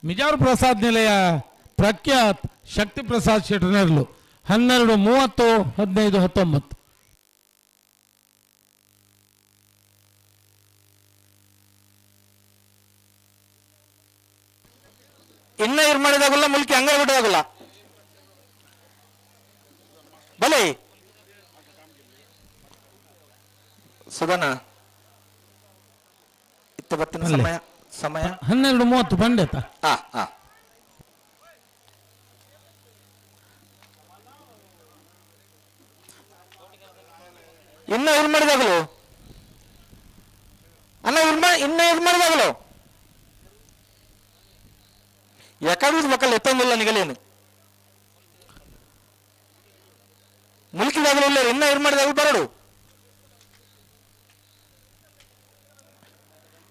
ಮಿಜಾರು ಪ್ರಸಾದ್ ನಿಲಯ ಪ್ರಖ್ಯಾತ್ ಶಕ್ತಿ ಪ್ರಸಾದ್ ಶೆಟ್ಟರ್ನರ್ಲು 12 30 15 19. ಇನ್ನ ಇರ್ ಮಾಡಿದಾಗಲ್ಲ ಮುಲ್ಕಿ ಅಂಗಾರಗುಡ್ಡದಾಗಲ್ಲ ಬಲೆ ಸುಧನ ಇತ್ತ ಬತ್ತಿನ ಅಲ್ಲೇ. ಸಮಯ ಸಮಯ 12:30 ಬಂಡೆತ ಆ ಆ ಇನ್ನ ಇರ್ ಮಾಡಿದಾಗಲು ಅಣ್ಣ ಇರ್ ಇನ್ನ ಇರ್ ಮಾಡಿದಾಗಲು ಎಕಡೆ ಮಕ್ಕಳು ಎತ್ತೊಂದಿಲ್ಲ ನಿಗಲೇನು ಮುಲ್ಕಿದಾಗಲು ಇಲ್ಲ ಇನ್ನ ಇರ್ ಮಾಡಿದಾಗಲು ಬರಡು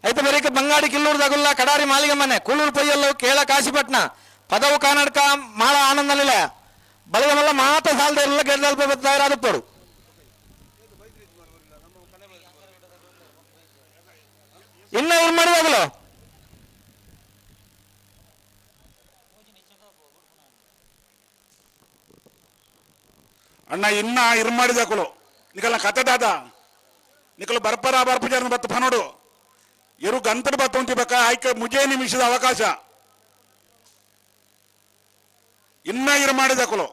ಐತ ಬರೀಕ ಬಂಗಾಡಿ ಕಿಲ್ಲೂರ್ದಾಗುಲ್ಲ ಕಡಾರಿ ಮಾಲಿಗೆ ಮನೆ ಕೂಳೂರು ಪೊಯ್ಯಲ್ಲು ಕೇಳ ಕಾಶಿಪಟ್ನ ಪದವು ಕಾನಡ್ಕ ಮಾಳ ಆನಂದ ನಿಲಯ ಬಲಗಮಲ್ಲ ಮಾತ ಸಾಲದ ಎಲ್ಲ ಗೆಡ್ದಲ್ಪ ತಯಾರಾದಪ್ಪರು ಇನ್ನ ಇರ್ ಮಾಡಿದಾಗಲು ಅಣ್ಣ ಇನ್ನ ಇರ್ ಮಾಡಿದಕಲು ನಿಕಲ ಕತೆ ದಾದ ನಿಕಲು ಬರ್ಪರ ಬರ್ಪಜಾರನ ಬತ್ತ ಫನೋಡು ಎರು ಗಂತಡ ಬತ್ತ ಉಂಟಿ ಬಕ್ಕ ಆಯ್ಕೆ ಮುಜೆ ನಿಮಿಷದ ಅವಕಾಶ ಇನ್ನ ಇರ್ ಮಾಡಿದಕಲು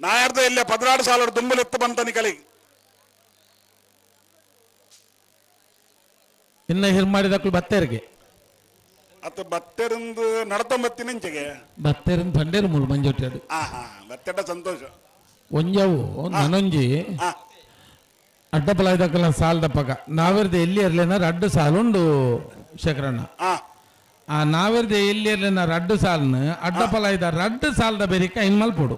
ನಾಯರ್ದ ಇಲ್ಲೇ 16 ಸಾಲ ದುಂಬಲು ಎತ್ತು ಬಂತ ನಿಕಲಿ ಇನ್ನ ಹಿರ್ ಮಾಡಿದಕ್ಕಲು ಬತ್ತೇರಿಗೆ ಅತ್ತ ಬತ್ತೆರಿಂದ ನಡತೊಂಬತ್ತಿನಂಚೆಗೆ ಬತ್ತೇರಿಂದ ಬಂಡೇರು ಮೂಲು ಮಂಜೊಟ್ಟಿ ಆ ಹಾ ಬತ್ತೆಟ ಸಂತೋಷ ಒಂಜವು ನನೊಂಜಿ ಆ ಅಡ್ಡ ಪಲಾಯ್ದಕ್ಕಲ್ಲ ಸಾಲದ ಪಗ ನಾವೆರ್ದ ಎಲ್ಲಿ ಇರ್ಲೇನ ರಡ್ಡು ಸಾಲುಂಡು ಶೇಖರಣ್ಣ ಆ ಆ ನಾವೆರ್ದ ಎಲ್ಲಿ ಇರ್ಲೇನ ರಡ್ಡು ಸಾಲನ ಅಡ್ಡ ಪಲಾಯ್ದ ರಡ್ಡು ಸಾಲದ ಬೆರಿಕ ಇನ್ ಮಲ್ಪೊಡು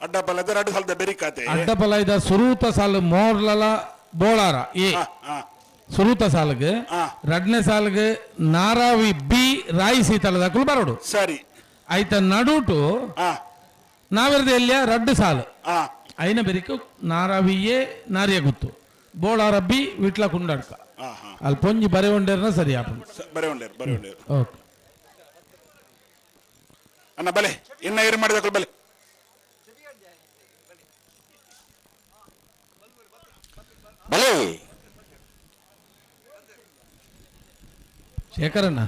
ಅಡ್ಡ ಪಲದ ರಡ್ಡು ಸಾಲದ ಬೆರಿಕಾತೆ ಅಡ್ಡ ಪಲಾಯ್ದ ಸುರೂತ ಸಾಲು ಮೋರ್ಲಲ ಬೋಳಾರ ಎ ಆ ಆ ಸುರೂತ ಸಾಲಗ್ ಆ. ರಡ್ನೇ ಸಾಲಗ್ ನಾರಾವಿ ಬಿ ರಾಯಿ ಸೀತಲದಕ್ಕಲು ಬರೋಡು ಸರಿ ಆಯ್ತ ನಡುಟು ಆ ನಾವೆರ್ದ ಎಲ್ಲಿಯ ರಡ್ಡು ಸಾಲು ಆ ಐನ ಬೆರಿಕ ನಾರಾವಿ ಎ ನಾರಿಯ ಗುತ್ತು ಬೋಳಾರ ಬಿ ವಿಟ್ಲ ಕುಂಡಡ್ಕ ಆ ಹಾ ಅಲ್ಲಿ ಪೊಂಜಿ ಬರೆ ಉಂಡೇರ್ನ ಸರಿ ಆಪುಂಡು ಬರೆ ಉಂಡೇರು ಬರೆ ಉಂಡೇರು ಓಕೆ. ಅಣ್ಣ ಬಲೆ ಇನ್ನ ಏರು ಮಾಡಿದ ಬಲೆ ಬಲೆ ಶೇಖರಣ್ಣ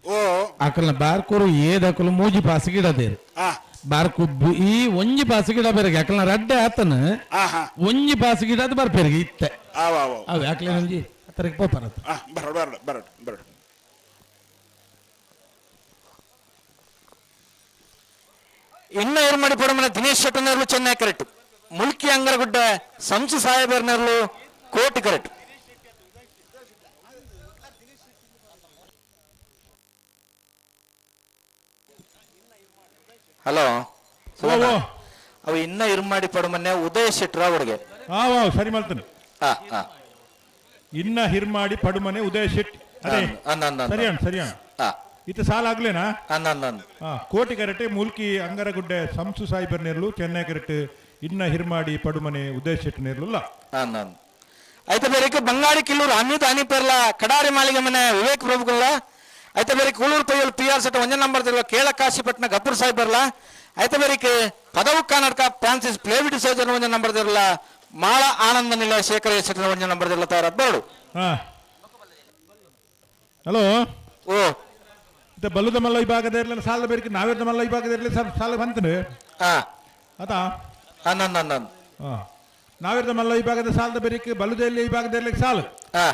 ಓ ಅಕಲ್ನ ಬಾರ್ಕೂರು ಏದಕಲು ಮೂಜಿ ಪಾಸಿಗಿಡದೇರು ಆ ಬಾರ್ಕು ಈ ಒಂಜಿ ಪಾಸಿಗಿಡ ಬೇರೆ ಅಕಲ್ನ ರಡ್ಡೆ ಆತನ ಆ ಹಾ ಒಂಜಿ ಪಾಸಿಗಿಡದು ಬರ್ಪೇರಿಗೆ ಇತ್ತೆ ಆವ ಆವ ಅವು ಯಾಕ್ಲೆ ಒಂಜಿ ಅತ್ತರಿಗೆ ಪೋಪರತ್ತ ಆ ಬರೋಡು ಬರೋಡು ಬರೋಡು ಬರೋಡು ಇನ್ನ ಏರು ಮಾಡಿ ಪಡಮನ ದಿನೇಶ್ ಶೆಟ್ಟನರ್ಲು ಚೆನ್ನೈ ಕರೆಕ್ಟ್ ಮುಲ್ಕಿ ಅಂಗರಗುಡ್ಡ ಸಂಸು ಸಾಹೇಬರ್ನರ್ಲು ಕೋಟಿ ಕರೆಕ್ಟ್ ಹಲೋ ಓ. ಅವು ಇನ್ನ ಇರ್ಮಾಡಿ ಪಡಮನೆ ಉದಯ ಶೆಟ್ಟರ ಅವರಿಗೆ ಆ ವಾ ಸರಿ ಮಾಡ್ತಾನೆ ಹಾ ಹಾ ಇನ್ನ ಹಿರ್ಮಾಡಿ ಪಡುಮನೆ ಉದಯ ಶೆಟ್ಟಿ ಅದೇ ಅಂದ ಅಂದ ಸರಿ ಅಣ್ಣ ಸರಿ ಅಣ್ಣ ಹಾ ಇತ್ತ ಸಾಲ ಆಗ್ಲೇನಾ ಅಂದ ಅಂದ ಅಂದ ಆ, ಕೋಟಿ ಕರೆಟೆ ಮೂಲ್ಕಿ ಅಂಗರಗುಡ್ಡೆ ಸಂಸು ಸಾಯಿಬರ್ ನೇರ್ಲು ಚೆನ್ನೈ ಕರೆಟೆ ಇನ್ನ ಹಿರ್ಮಾಡಿ ಪಡುಮನೆ ಉದಯ ಶೆಟ್ಟಿ ನೇರ್ಲುಲ್ಲ ಅಂದ ಅಂದ అయితే ಬೇರೆ ಬಂಗಾಡಿ ಕಿಲ್ಲೂರು ಹಮೀದ್ ಹನಿ ಪೆರ್ಲ ಕಡಾರಿ ಮಾಳಿಗೆ ಮನೆ ವಿವೇಕ್ ಪ್ರಭುಗುಲ್ಲ అయితే ಬೇರೆ ಕೂಳೂರು ಪೈಯಲ್ ಪಿ ಆರ್ ಸೆಟ್ ಒಂದೇ ನಂಬರ್ ತಿರುವ ಕೇಳ ಕಾಶಿಪಟ್ಟಣ ಗಬ್ಬರ್ ಸಾಹೇಬರ್ಲ అయితే ಬೇರೆ ಪದವು ಕರ್ನಾಟಕ ಫ್ರಾನ್ಸಿಸ್ ಪ್ಲೇವಿಡ್ ಸೋಜರ್ ಒಂದೇ ನಂಬರ್ ತಿರಲ ಮಾಳ ಆನಂದ ನಿಲ ಶೇಖರ ಶೆಟ್ಟನ ಒಂದೇ ನಂಬರ್ ತಿರಲ ತಯಾರ ಬೇಡು ಹಾ ಹಲೋ ಓ ಇತ್ತ ಬಲ್ಲುದ ಮಲ್ಲ ವಿಭಾಗದ ಇರಲಿಲ್ಲ ಸಾಲ ಬೇರೆ ನಾವೇದ ಮಲ್ಲ ವಿಭಾಗದ ಇರಲಿ ಸಾಲ ಬಂತನು ಹಾ ಆತ ಅಂದ ಅಂದ ಅಂದ ಹಾ ನಾವೇದ ಮಲ್ಲ ವಿಭಾಗದ ಸಾಲದ ಬೇರೆ ಬಲ್ಲುದ ಎಲ್ಲಿ ವಿಭಾಗದ ಇರ್ಲಿಕ್ಕೆ ಸಾಲು ಹಾ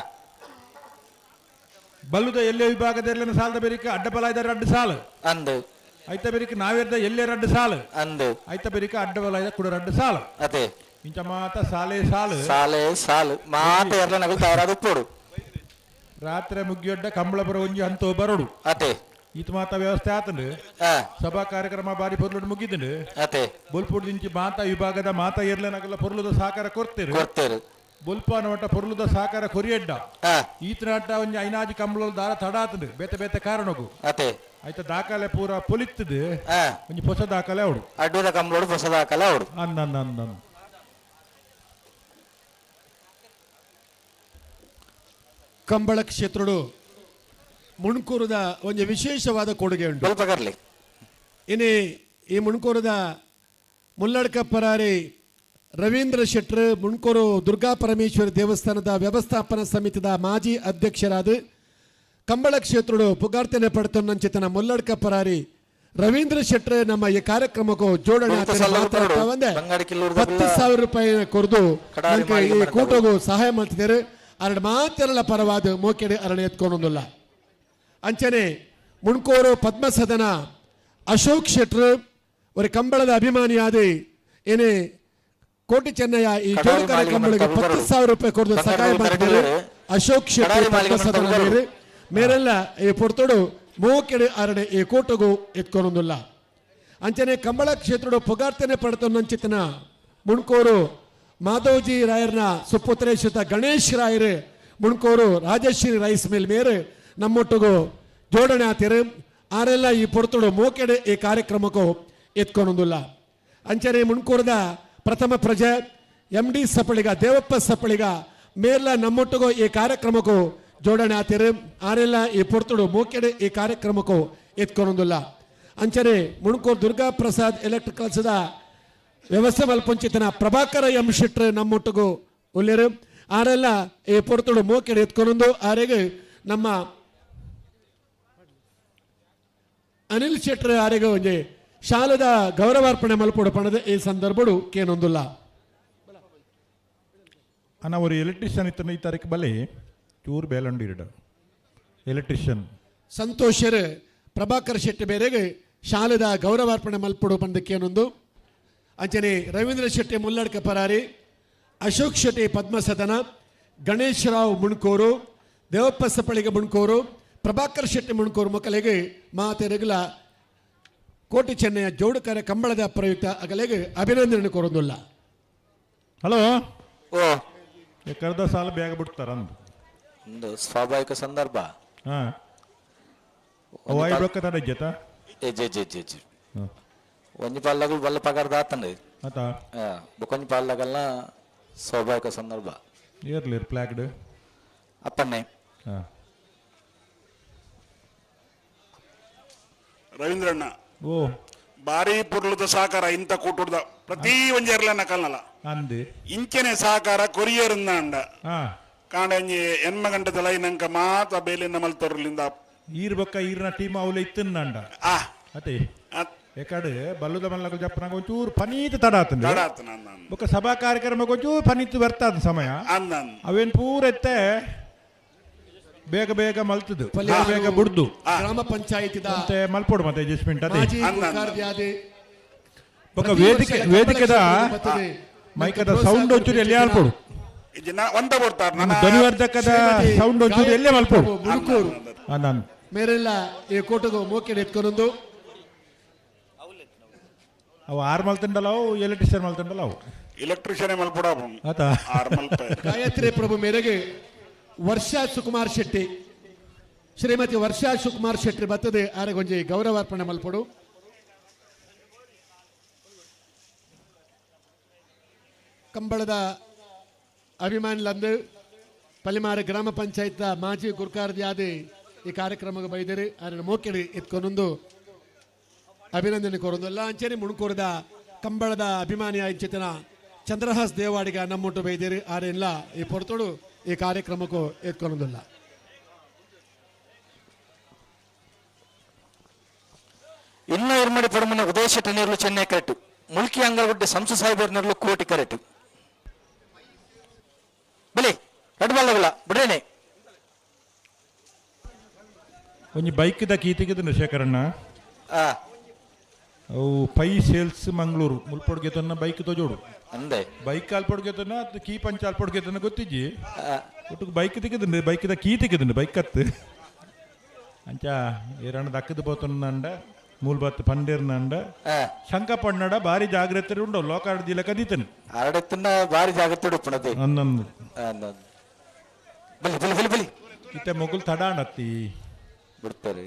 ಬಲ್ಲುದ ಎಲ್ಲೇ ವಿಭಾಗದ ಇರಲಿಲ್ಲ ಸಾಲದ ಬೇರೆ ಅಡ್ಡ ಬಲ ಇದ್ದಾರೆ ಅಡ್ಡ ಸಾಲು ಅಂದು ಐತ ಬೇರಿಕೆ ನಾವೇರ್ದ ಎಲ್ಲೇ ರಡ್ಡು ಸಾಲು ಅಂದು ಐತ ಬೇರಿಕೆ ಅಡ್ಡ ಬಲ ಇದ್ದ ಕೂಡ ರಡ್ಡು ಸಾಲು ಅದೇ ಇಂಚ ಮಾತ ಸಾಲೇ ಸಾಲು ಸಾಲೆ ಸಾಲು ಮಾತ ಎರ್ಲ ನಗಲು ತಯಾರಾದ ಪೋಡು ರಾತ್ರಿ ಮುಗಿಯೊಡ್ಡ ಕಂಬಳಪುರ ಒಂಜಿ ಅಂತ ಬರೋಡು ಅದೇ ಈತ ಮಾತ ವ್ಯವಸ್ಥೆ ಆತಂಡು ಹಾ ಸಭಾ ಕಾರ್ಯಕ್ರಮ ಬಾರಿ ಪೊರ್ಲುಡು ಮುಗಿದಂಡು ಅದೇ ಬೊಲ್ಪುಡು ದಿಂಚಿ ಮಾತಾ ವಿಭಾಗದ ಮಾತಾ ಏರ್ಲೆನಗಲ್ಲ ಪೊರ್ಲುದ ಸಹಕಾರ ಕೊಡ್ತೇರು ಕೊಡ್ತೇರು ಬೊಲ್ಪಾನ ಮಟ್ಟ ಪೊರ್ಲುದ ಸಹಕಾರ ಕೊರಿಯಡ್ಡ ಹಾ ಈತನಾಟ ಒಂಜಿ ಐನಾಜಿ ಕಂಬಳ ದಾರ ತಡ ಆತಂಡು ಬೇತೆ ಬೇತೆ ಕಾರಣಗು ಅದೇ ಆಯ್ತ ದಾಖಲೆ ಪೂರ ಪೊಲಿತ್ತದು ಹಾ ಒಂಜಿ ಹೊಸ ದಾಖಲೆ ಅವಡು ಅಡ್ಡದ ಕಂಬಳೋಡು ಹೊಸದ ಹಾಕಲ್ಲ ಅವಡು ಅಂದ ಅಂದ ಅಂದ ಅಂದ. ಕಂಬಳ ಕ್ಷೇತ್ರಡು ಮುಣ್ಕೂರದ ಒಂದು ವಿಶೇಷವಾದ ಕೊಡುಗೆ ಉಂಟು ಸ್ವಲ್ಪ ಕರ್ಲಿ ಇನಿ ಈ ಮುಣ್ಕೂರದ ಮುಲ್ಲಡ್ಕ ಪರಾರಿ ರವೀಂದ್ರ ಶೆಟ್ಟರ್ ಮುಣ್ಕೂರು ದುರ್ಗಾ ಪರಮೇಶ್ವರಿ ದೇವಸ್ಥಾನದ ವ್ಯವಸ್ಥಾಪನಾ ಸಮಿತಿದ ಮಾಜಿ ಅಧ್ಯಕ್ಷರಾದ ಕಂಬಳ ಕ್ಷೇತ್ರಡು ಪುಗಾರ್ತನೆ ಪಡ್ತನ್ನಂಚಿತನ ಮುಲ್ಲಡ್ಕ ಪರಾರಿ ರವೀಂದ್ರ ಶೆಟ್ಟರ್ ನಮ್ಮ ಈ ಕಾರ್ಯಕ್ರಮಕ್ಕೂ ಜೋಡಣೆ ಗುರುತು ಆತನ ಸಲ್ಲದು ಮಾತಾಡ್ತಾ ಕೊಡು. ಬಂದೆ. ಬಂಗಾಡಿ ಕಿಲ್ಲೂರ್ದ 10,000 ರೂಪಾಯಿ ಕೊರದು ಕಡಾರಿ ನಂಗೆ ಮಾಳಿಗೆ ಈ ಮನೆ ಕೂಟಗೂ ಸಹಾಯ ಮಾಡ್ತಿದ್ದಾರೆ ಅರಡು ಮಾತೆಲ್ಲ ಪರವಾದ ಮೋಕೆಡೆ ಅರಣ ಎತ್ಕೊಂಡೊಂದಿಲ್ಲ ಅಂಚನೆ ಮುಣ್ಕೋರು ಪದ್ಮಸದನ ಅಶೋಕ್ ಶೆಟ್ರು ಒಂದು ಕಂಬಳದ ಅಭಿಮಾನಿಯಾದ ಏನೇ ಕೋಟಿ ಚೆನ್ನಯ್ಯ ಈ ಕಡಾರಿ ಜೋಡುಕರ ಮಾಳಿಗೆ ಕಂಬಳಿಗೆ ಮನೆ 10,000 ರೂಪಾಯಿ ಕೊಡದು ಬಂಗಾರ ಸಹಾಯ ಮಾಡ್ತಿದ್ದಾರೆ ಕರಡಿಲರು. ಅಶೋಕ್ ಶೆಟ್ರು ಕಡಾರಿ ಮಾಳಿಗೆ ಮನೆ ಪದ್ಮಸದನ ತರುವರು. ಮೇರೆ ಮೇರೆಲ್ಲ ಈ ಪೊರ್ತೋಡು ಮೋಕೆಡೆ ಅರಡೆ ಈ ಕೋಟಗೂ ಎತ್ಕೊಂಡೊಂದಿಲ್ಲ ಅಂಚನೆ ಕಂಬಳ ಕ್ಷೇತ್ರದ ಪುಗಾರ್ತನೆ ಪಡೆತನ್ನಂಚಿತನ ಮುಣ್ಕೋರು ಮಾಧವಜಿ ರಾಯರ್ನ ಸುಪುತ್ರೇಶ್ವತ ಗಣೇಶ್ ರಾಯರು ಮುಣ್ಕೋರು ರಾಜಶ್ರೀ ರೈಸ್ ಮಿಲ್ ಮೇರು ನಮ್ಮೊಟ್ಟಿಗೂ ಜೋಡಣೆ ಆತಿರು ಆರೆಲ್ಲ ಈ ಪೊರ್ತುಡು ಮೋಕೆಡೆ ಈ ಕಾರ್ಯಕ್ರಮಕ್ಕೂ ಎತ್ಕೊಂಡೊಂದಿಲ್ಲ ಅಂಚನೆ ಮುಣ್ಕೂರದ ಪ್ರಥಮ ಪ್ರಜೆ ಎಂ ಡಿ ಸಪಳಿಗ ದೇವಪ್ಪ ಸಪಳಿಗ ಮೇರ್ಲ ನಮ್ಮೊಟ್ಟಿಗೂ ಈ ಕಾರ್ಯಕ್ರಮಕ್ಕೂ ಜೋಡಣೆ ಆತಿರು ಆರೆಲ್ಲ ಈ ಪೊರ್ತುಡು ಮೋಕೆಡೆ ಈ ಕಾರ್ಯಕ್ರಮಕ್ಕೂ ಎತ್ಕೊಂಡೊಂದಿಲ್ಲ ಅಂಚನೆ ಮುಣಕೂರು ದುರ್ಗಾ ಪ್ರಸಾದ್ ಎಲೆಕ್ಟ್ರಿಕಲ್ಸ್ದ ವ್ಯವಸ್ಥೆ ಮಲ್ಪಂಚಿತನ ಪ್ರಭಾಕರ ಎಂ ಶೆಟ್ರ್ ನಮ್ಮೊಟ್ಟಿಗೂ ಉಲ್ಲೇರು ಆರೆಲ್ಲ ಈ ಪೊರ್ತುಡು ಮೋಕೆಡೆ ಎತ್ಕೊಂಡೊಂದು ಆರೆಗೆ ನಮ್ಮ ಅನಿಲ್ ಶೆಟ್ರ್ ಆರೆಗೆ ಒಂಜಿ ಶಾಲದ ಗೌರವಾರ್ಪಣೆ ಮಲ್ಪೊಡು ಪಣದ ಈ ಸಂದರ್ಭಡು ಕೇನೊಂದುಲ್ಲ ಅಣ್ಣ ಅವರು ಎಲೆಕ್ಟ್ರಿಷಿಯನ್ ಇತ್ತನ ಈ ತಾರೀಕು ಬಲೆ ಚೂರು ಬೇಲಂಡು ಇರಡ ಎಲೆಕ್ಟ್ರಿಷಿಯನ್ ಸಂತೋಷರ್ ಪ್ರಭಾಕರ್ ಶೆಟ್ಟಿ ಬೇರೆಗೆ ಶಾಲೆದ ಗೌರವಾರ್ಪಣೆ ಮಲ್ಪೊಡು ಪಂದಕ್ಕೇನೊಂದು ಅಂಚನೆ ರವೀಂದ್ರ ಶೆಟ್ಟಿ ಮುಲ್ಲಡ್ಕ ಪರಾರಿ ಅಶೋಕ್ ಶೆಟ್ಟಿ ಪದ್ಮಸದನ ಗಣೇಶ್ ರಾವ್ ಮುಣ್ಕೋರು ದೇವಪ್ಪ ಸಪಳಿಗೆ ಮುಣ್ಕೋರು ಪ್ರಭಾಕರ್ ಶೆಟ್ಟಿ ಮುಣ್ಕೋರು ಮಕ್ಕಳಿಗೆ ಮಾತೆರಗುಲ ಕೋಟಿ ಚೆನ್ನಯ್ಯ ಜೋಡುಕರೆ ಕಂಬಳದ ಪ್ರಯುಕ್ತ ಅಗಲಿಗೆ ಅಭಿನಂದನೆ ಕೋರೋದಿಲ್ಲ ಹಲೋ ಓ ಕರೆದ ಸಾಲ ಬೇಗ ಬಿಡ್ತಾರ ಅಂದು ಒಂದು ಸ್ವಾಭಾವಿಕ ಸಂದರ್ಭ ಹಾ ವಾಯು ಬೊಕ್ಕ ತಡ ಇಜ್ಜತ ಏ ಜೆ ಜೆ ಜೆ ಜೆ ಹಾಂ ಒಂಜಿ ಪಾಲ್ಲಾಗಲು ಬಲ್ಲ ಪಗಾರದ ಆತಂಡು ಆತ ಬೊಕೊಂಜಿ ಪಾಲ್ಲಾಗಲ್ಲ ಸ್ವಾಭಾವಿಕ ಸಂದರ್ಭ ಏರ್ಲಿ ಪ್ಲಾಕ್ಡ್ ಅಪ್ಪಣ್ಣೆ ಹಾಂ ರವೀಂದ್ರಣ್ಣ ಓ ಬಾರಿ ಪುರ್ಲದ ಸಹಕಾರ ಇಂತ ಕೂಟುಡ್ದ ಪ್ರತಿ ಒಂಜಿ ನಕಲ್ನಲ ಅಂದ್ ಇಂಚನೆ ಸಹಕಾರ ಕೊರಿಯರ್ ಅಂಡ ಹಾ ಕಾಂಡ ಒಂಜಿ ಎನ್ಮ ಗಂಟೆ ತಲೈ ನಂಕ ಮಾತ ಬೇಲಿನ ಮಲ್ತೊರ್ಲಿಂದ ಈರ್ ಬೊಕ್ಕ ಈರ್ನ ಟೀಮ್ ಅವಲ ಇತ್ತಿಂದ ಆ ಅತೆ ಅತ್ ಎಕಡೆ ಬಲ್ಲುದ ಮಲ್ಲಕ ಜಪ್ಪನಾಗ ಒಂಚೂರು ಪನೀತ್ ತಡ ಆತಂದು ತಡ ಆತು ನನ್ನ ಬೊಕ್ಕ ಸಭಾ ಕಾರ್ಯಕ್ರಮಕ್ಕೆ ಒಂಚೂರು ಪನೀತ್ ಬರ್ತಾದ ಸಮಯ ಅಂದನ್ ಅವೇನ್ ಪೂರ ಎತ್ತೆ ಬೇಗ ಬೇಗ ಮಲ್ತದು ಬೇಗ ಬೇಗ ಬುಡ್ದು ಗ್ರಾಮ ಪಂಚಾಯತಿದ ಮತ್ತೆ ಮಲ್ಪೋಡು ಮತ್ತೆ ಅಡ್ಜಸ್ಟ್ಮೆಂಟ್ ಅದೇ ಮಾಜಿ ಅಂದ. ಗುರ್ಕಾರ್ದಿಯಾದಿ ಬೊಕ್ಕ ಪ್ರತಿ ವೇದಿಕೆ ವರ್ಷದ ವೇದಿಕೆದ ಕಂಬಳ ಕ್ಷೇತ್ರದ ಮೈಕದ ಪ್ರೋತ್ಸಾಹ ಸೌಂಡ್ ಒಂಚೂರು ಎಲ್ಲಿ ಆಲ್ಪೋಡು ಜನ ಒಂತ ಕೊಡ್ತಾರ ನನ್ನ ಧ್ವನಿವರ್ಧಕದ ಶ್ರೀಮತಿ ಸೌಂಡ್ ಒಂಚೂರು ಎಲ್ಲೇ ಮಲ್ಪೋಡು ಮುಡುಕೂರು ನಾನು ಮೇರೆಲ್ಲ ಈ ಕೂಟದ ಮೋಕೆಡೆ ಎತ್ಕೊಂಡೊಂದು ಅವು ಆರು ಮಲ್ತಂಡಲ್ಲ ಅವು ಎಲೆಕ್ಟ್ರಿಷಿಯನ್ ಮಲ್ತಂಡಲ್ಲ ಅವು ಎಲೆಕ್ಟ್ರಿಷಿಯನ್ ಮಲ್ಪಡ ಆತ ಆರ್ ಮಲ್ಪ ಗಾಯತ್ರಿ ಪ್ರಭು ಮೇರೆಗೆ ವರ್ಷಾ ಸುಕುಮಾರ್ ಶೆಟ್ಟಿ, ಶ್ರೀಮತಿ ವರ್ಷಾ ಸುಕುಮಾರ್ ಶೆಟ್ಟಿ ಬತ್ತದೆ ಆರೆಗೊಂಜಿ ಗೌರವಾರ್ಪಣೆ ಮಲ್ಪಡು. ಕಂಬಳದ ಅಭಿಮಾನಿಲಂದು ಪಲಿಮಾರು ಗ್ರಾಮ ಪಂಚಾಯತ್ ಮಾಜಿ ಗುರ್ಕಾರ್ದಿಯಾದಿ ಈ ಕಾರ್ಯಕ್ರಮಕ್ಕೆ ಬೈದಿರಿ ಆರೆನ ಮೋಕೆಡಿ ಎತ್ಕೊಂಡೊಂದು ಅಭಿನಂದನೆ ಕೋರೊಂದು ಅಂಚನೆ ಮುಣುಕೂರದ ಕಂಬಳದ ಅಭಿಮಾನಿ ಇಂಚಿತನ ಚಂದ್ರಹಾಸ್ ದೇವಾಡಿಗ ನಮ್ಮೊಟ್ಟು ಬೈದಿರಿ ಆರೆಲ್ಲ ಈ ಪೊರ್ತೋಡು ಈ ಕಾರ್ಯಕ್ರಮಕ್ಕೂ ಎತ್ಕೊಂಡೊಂದಿಲ್ಲ. ಇನ್ನು ಇರ್ಮಡಿ ಪಡಮನೆ ಉದಯ ಶೆಟ್ಟಿ ನೀರ್ಲು ಚೆನ್ನೈ ಕರೆಕ್ಟ್, ಮುಲ್ಕಿ ಅಂಗರಗುಡ್ಡೆ ಸಂಸು ಸಾಹೇಬರ್ ನೀರ್ಲು ಕೋಟಿ ಕರೆಕ್ಟ್. ಬಲಿ ರಡ್ ಬಾಲ್ದಗುಲ ಬಿಡ್ರೇನೆ. ಒಂಜಿ ಬೈಕ್ದ ಕೀತಿಗೆ ಶೇಖರಣ್ಣ. ಆ ಅವು ಪೈ ಸೇಲ್ಸ್ ಮಂಗಳೂರು ಮುಲ್ಪೊಡ್ಗೆ ತನ್ನ ಬೈಕ್ ತೋಜೋಡು. ಅಂದೆ ಬೈಕ್ ಅಲ್ಪೊಡ್ಗೆ ತನ್ನ ಕೀ ಪಂಚ ಅಲ್ಪೊಡ್ಗೆ ತನ್ನ ಗೊತ್ತಿಜ್ಜಿ. ಆ, ಒಟ್ಟು ಬೈಕ್ ತಿಕ್ಕದುಂಡು, ಬೈಕ್ದ ಕೀ ತಿಕ್ಕದುಂಡು ಬೈಕ್ ಅತ್ತು ಅಂಚ ಏರಣ್ಣ ದಕ್ಕದ ಪೋತುಂಡ ಮೂಲ್ ಬತ್ತು ಪಂಡೇರ್ನಂಡ ಆ, ಶಂಕ ಪಣ್ಣಡ ಬಾರಿ ಜಾಗ್ರತೆ ಉಂಡು ಲೋಕಾಡ ದಿಲ ಕದೀತನು. ಆರಡೆತ್ತನ್ನ ಬಾರಿ ಜಾಗ್ರತೆ ಉಡುಪಣದೆ. ನನ್ನನ್ನು ಬಲಿ ಬಲಿ ಬಲಿ ಬಲಿ. ಇತ್ತೆ ಮೊಗುಲ್ ತಡಾಣತ್ತಿ. ಬಿಡ್ತಾರೆ.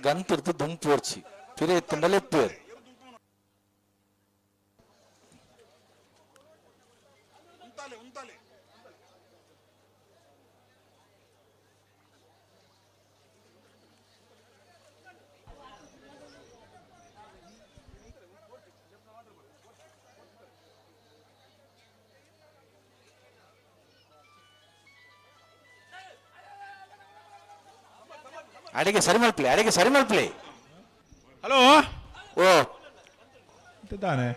ಗಂತಿರ್ತು ದುಂಪು ಒರ್ಚಿ ಪಿರೆ ಎತ್ತಂಡಲೆ ಎಪ್ಪುವೇರು. ಉಂತಾಲೆ ಉಂತಾಲೆ. ಅಡಿಗೆ ಸರಿ ಮಲ್ಪಲೆ, ಅಡಿಗೆ ಸರಿ ಮಲ್ಪಲೆ. ಹಲೋ. ಓ. ತಾನೆ.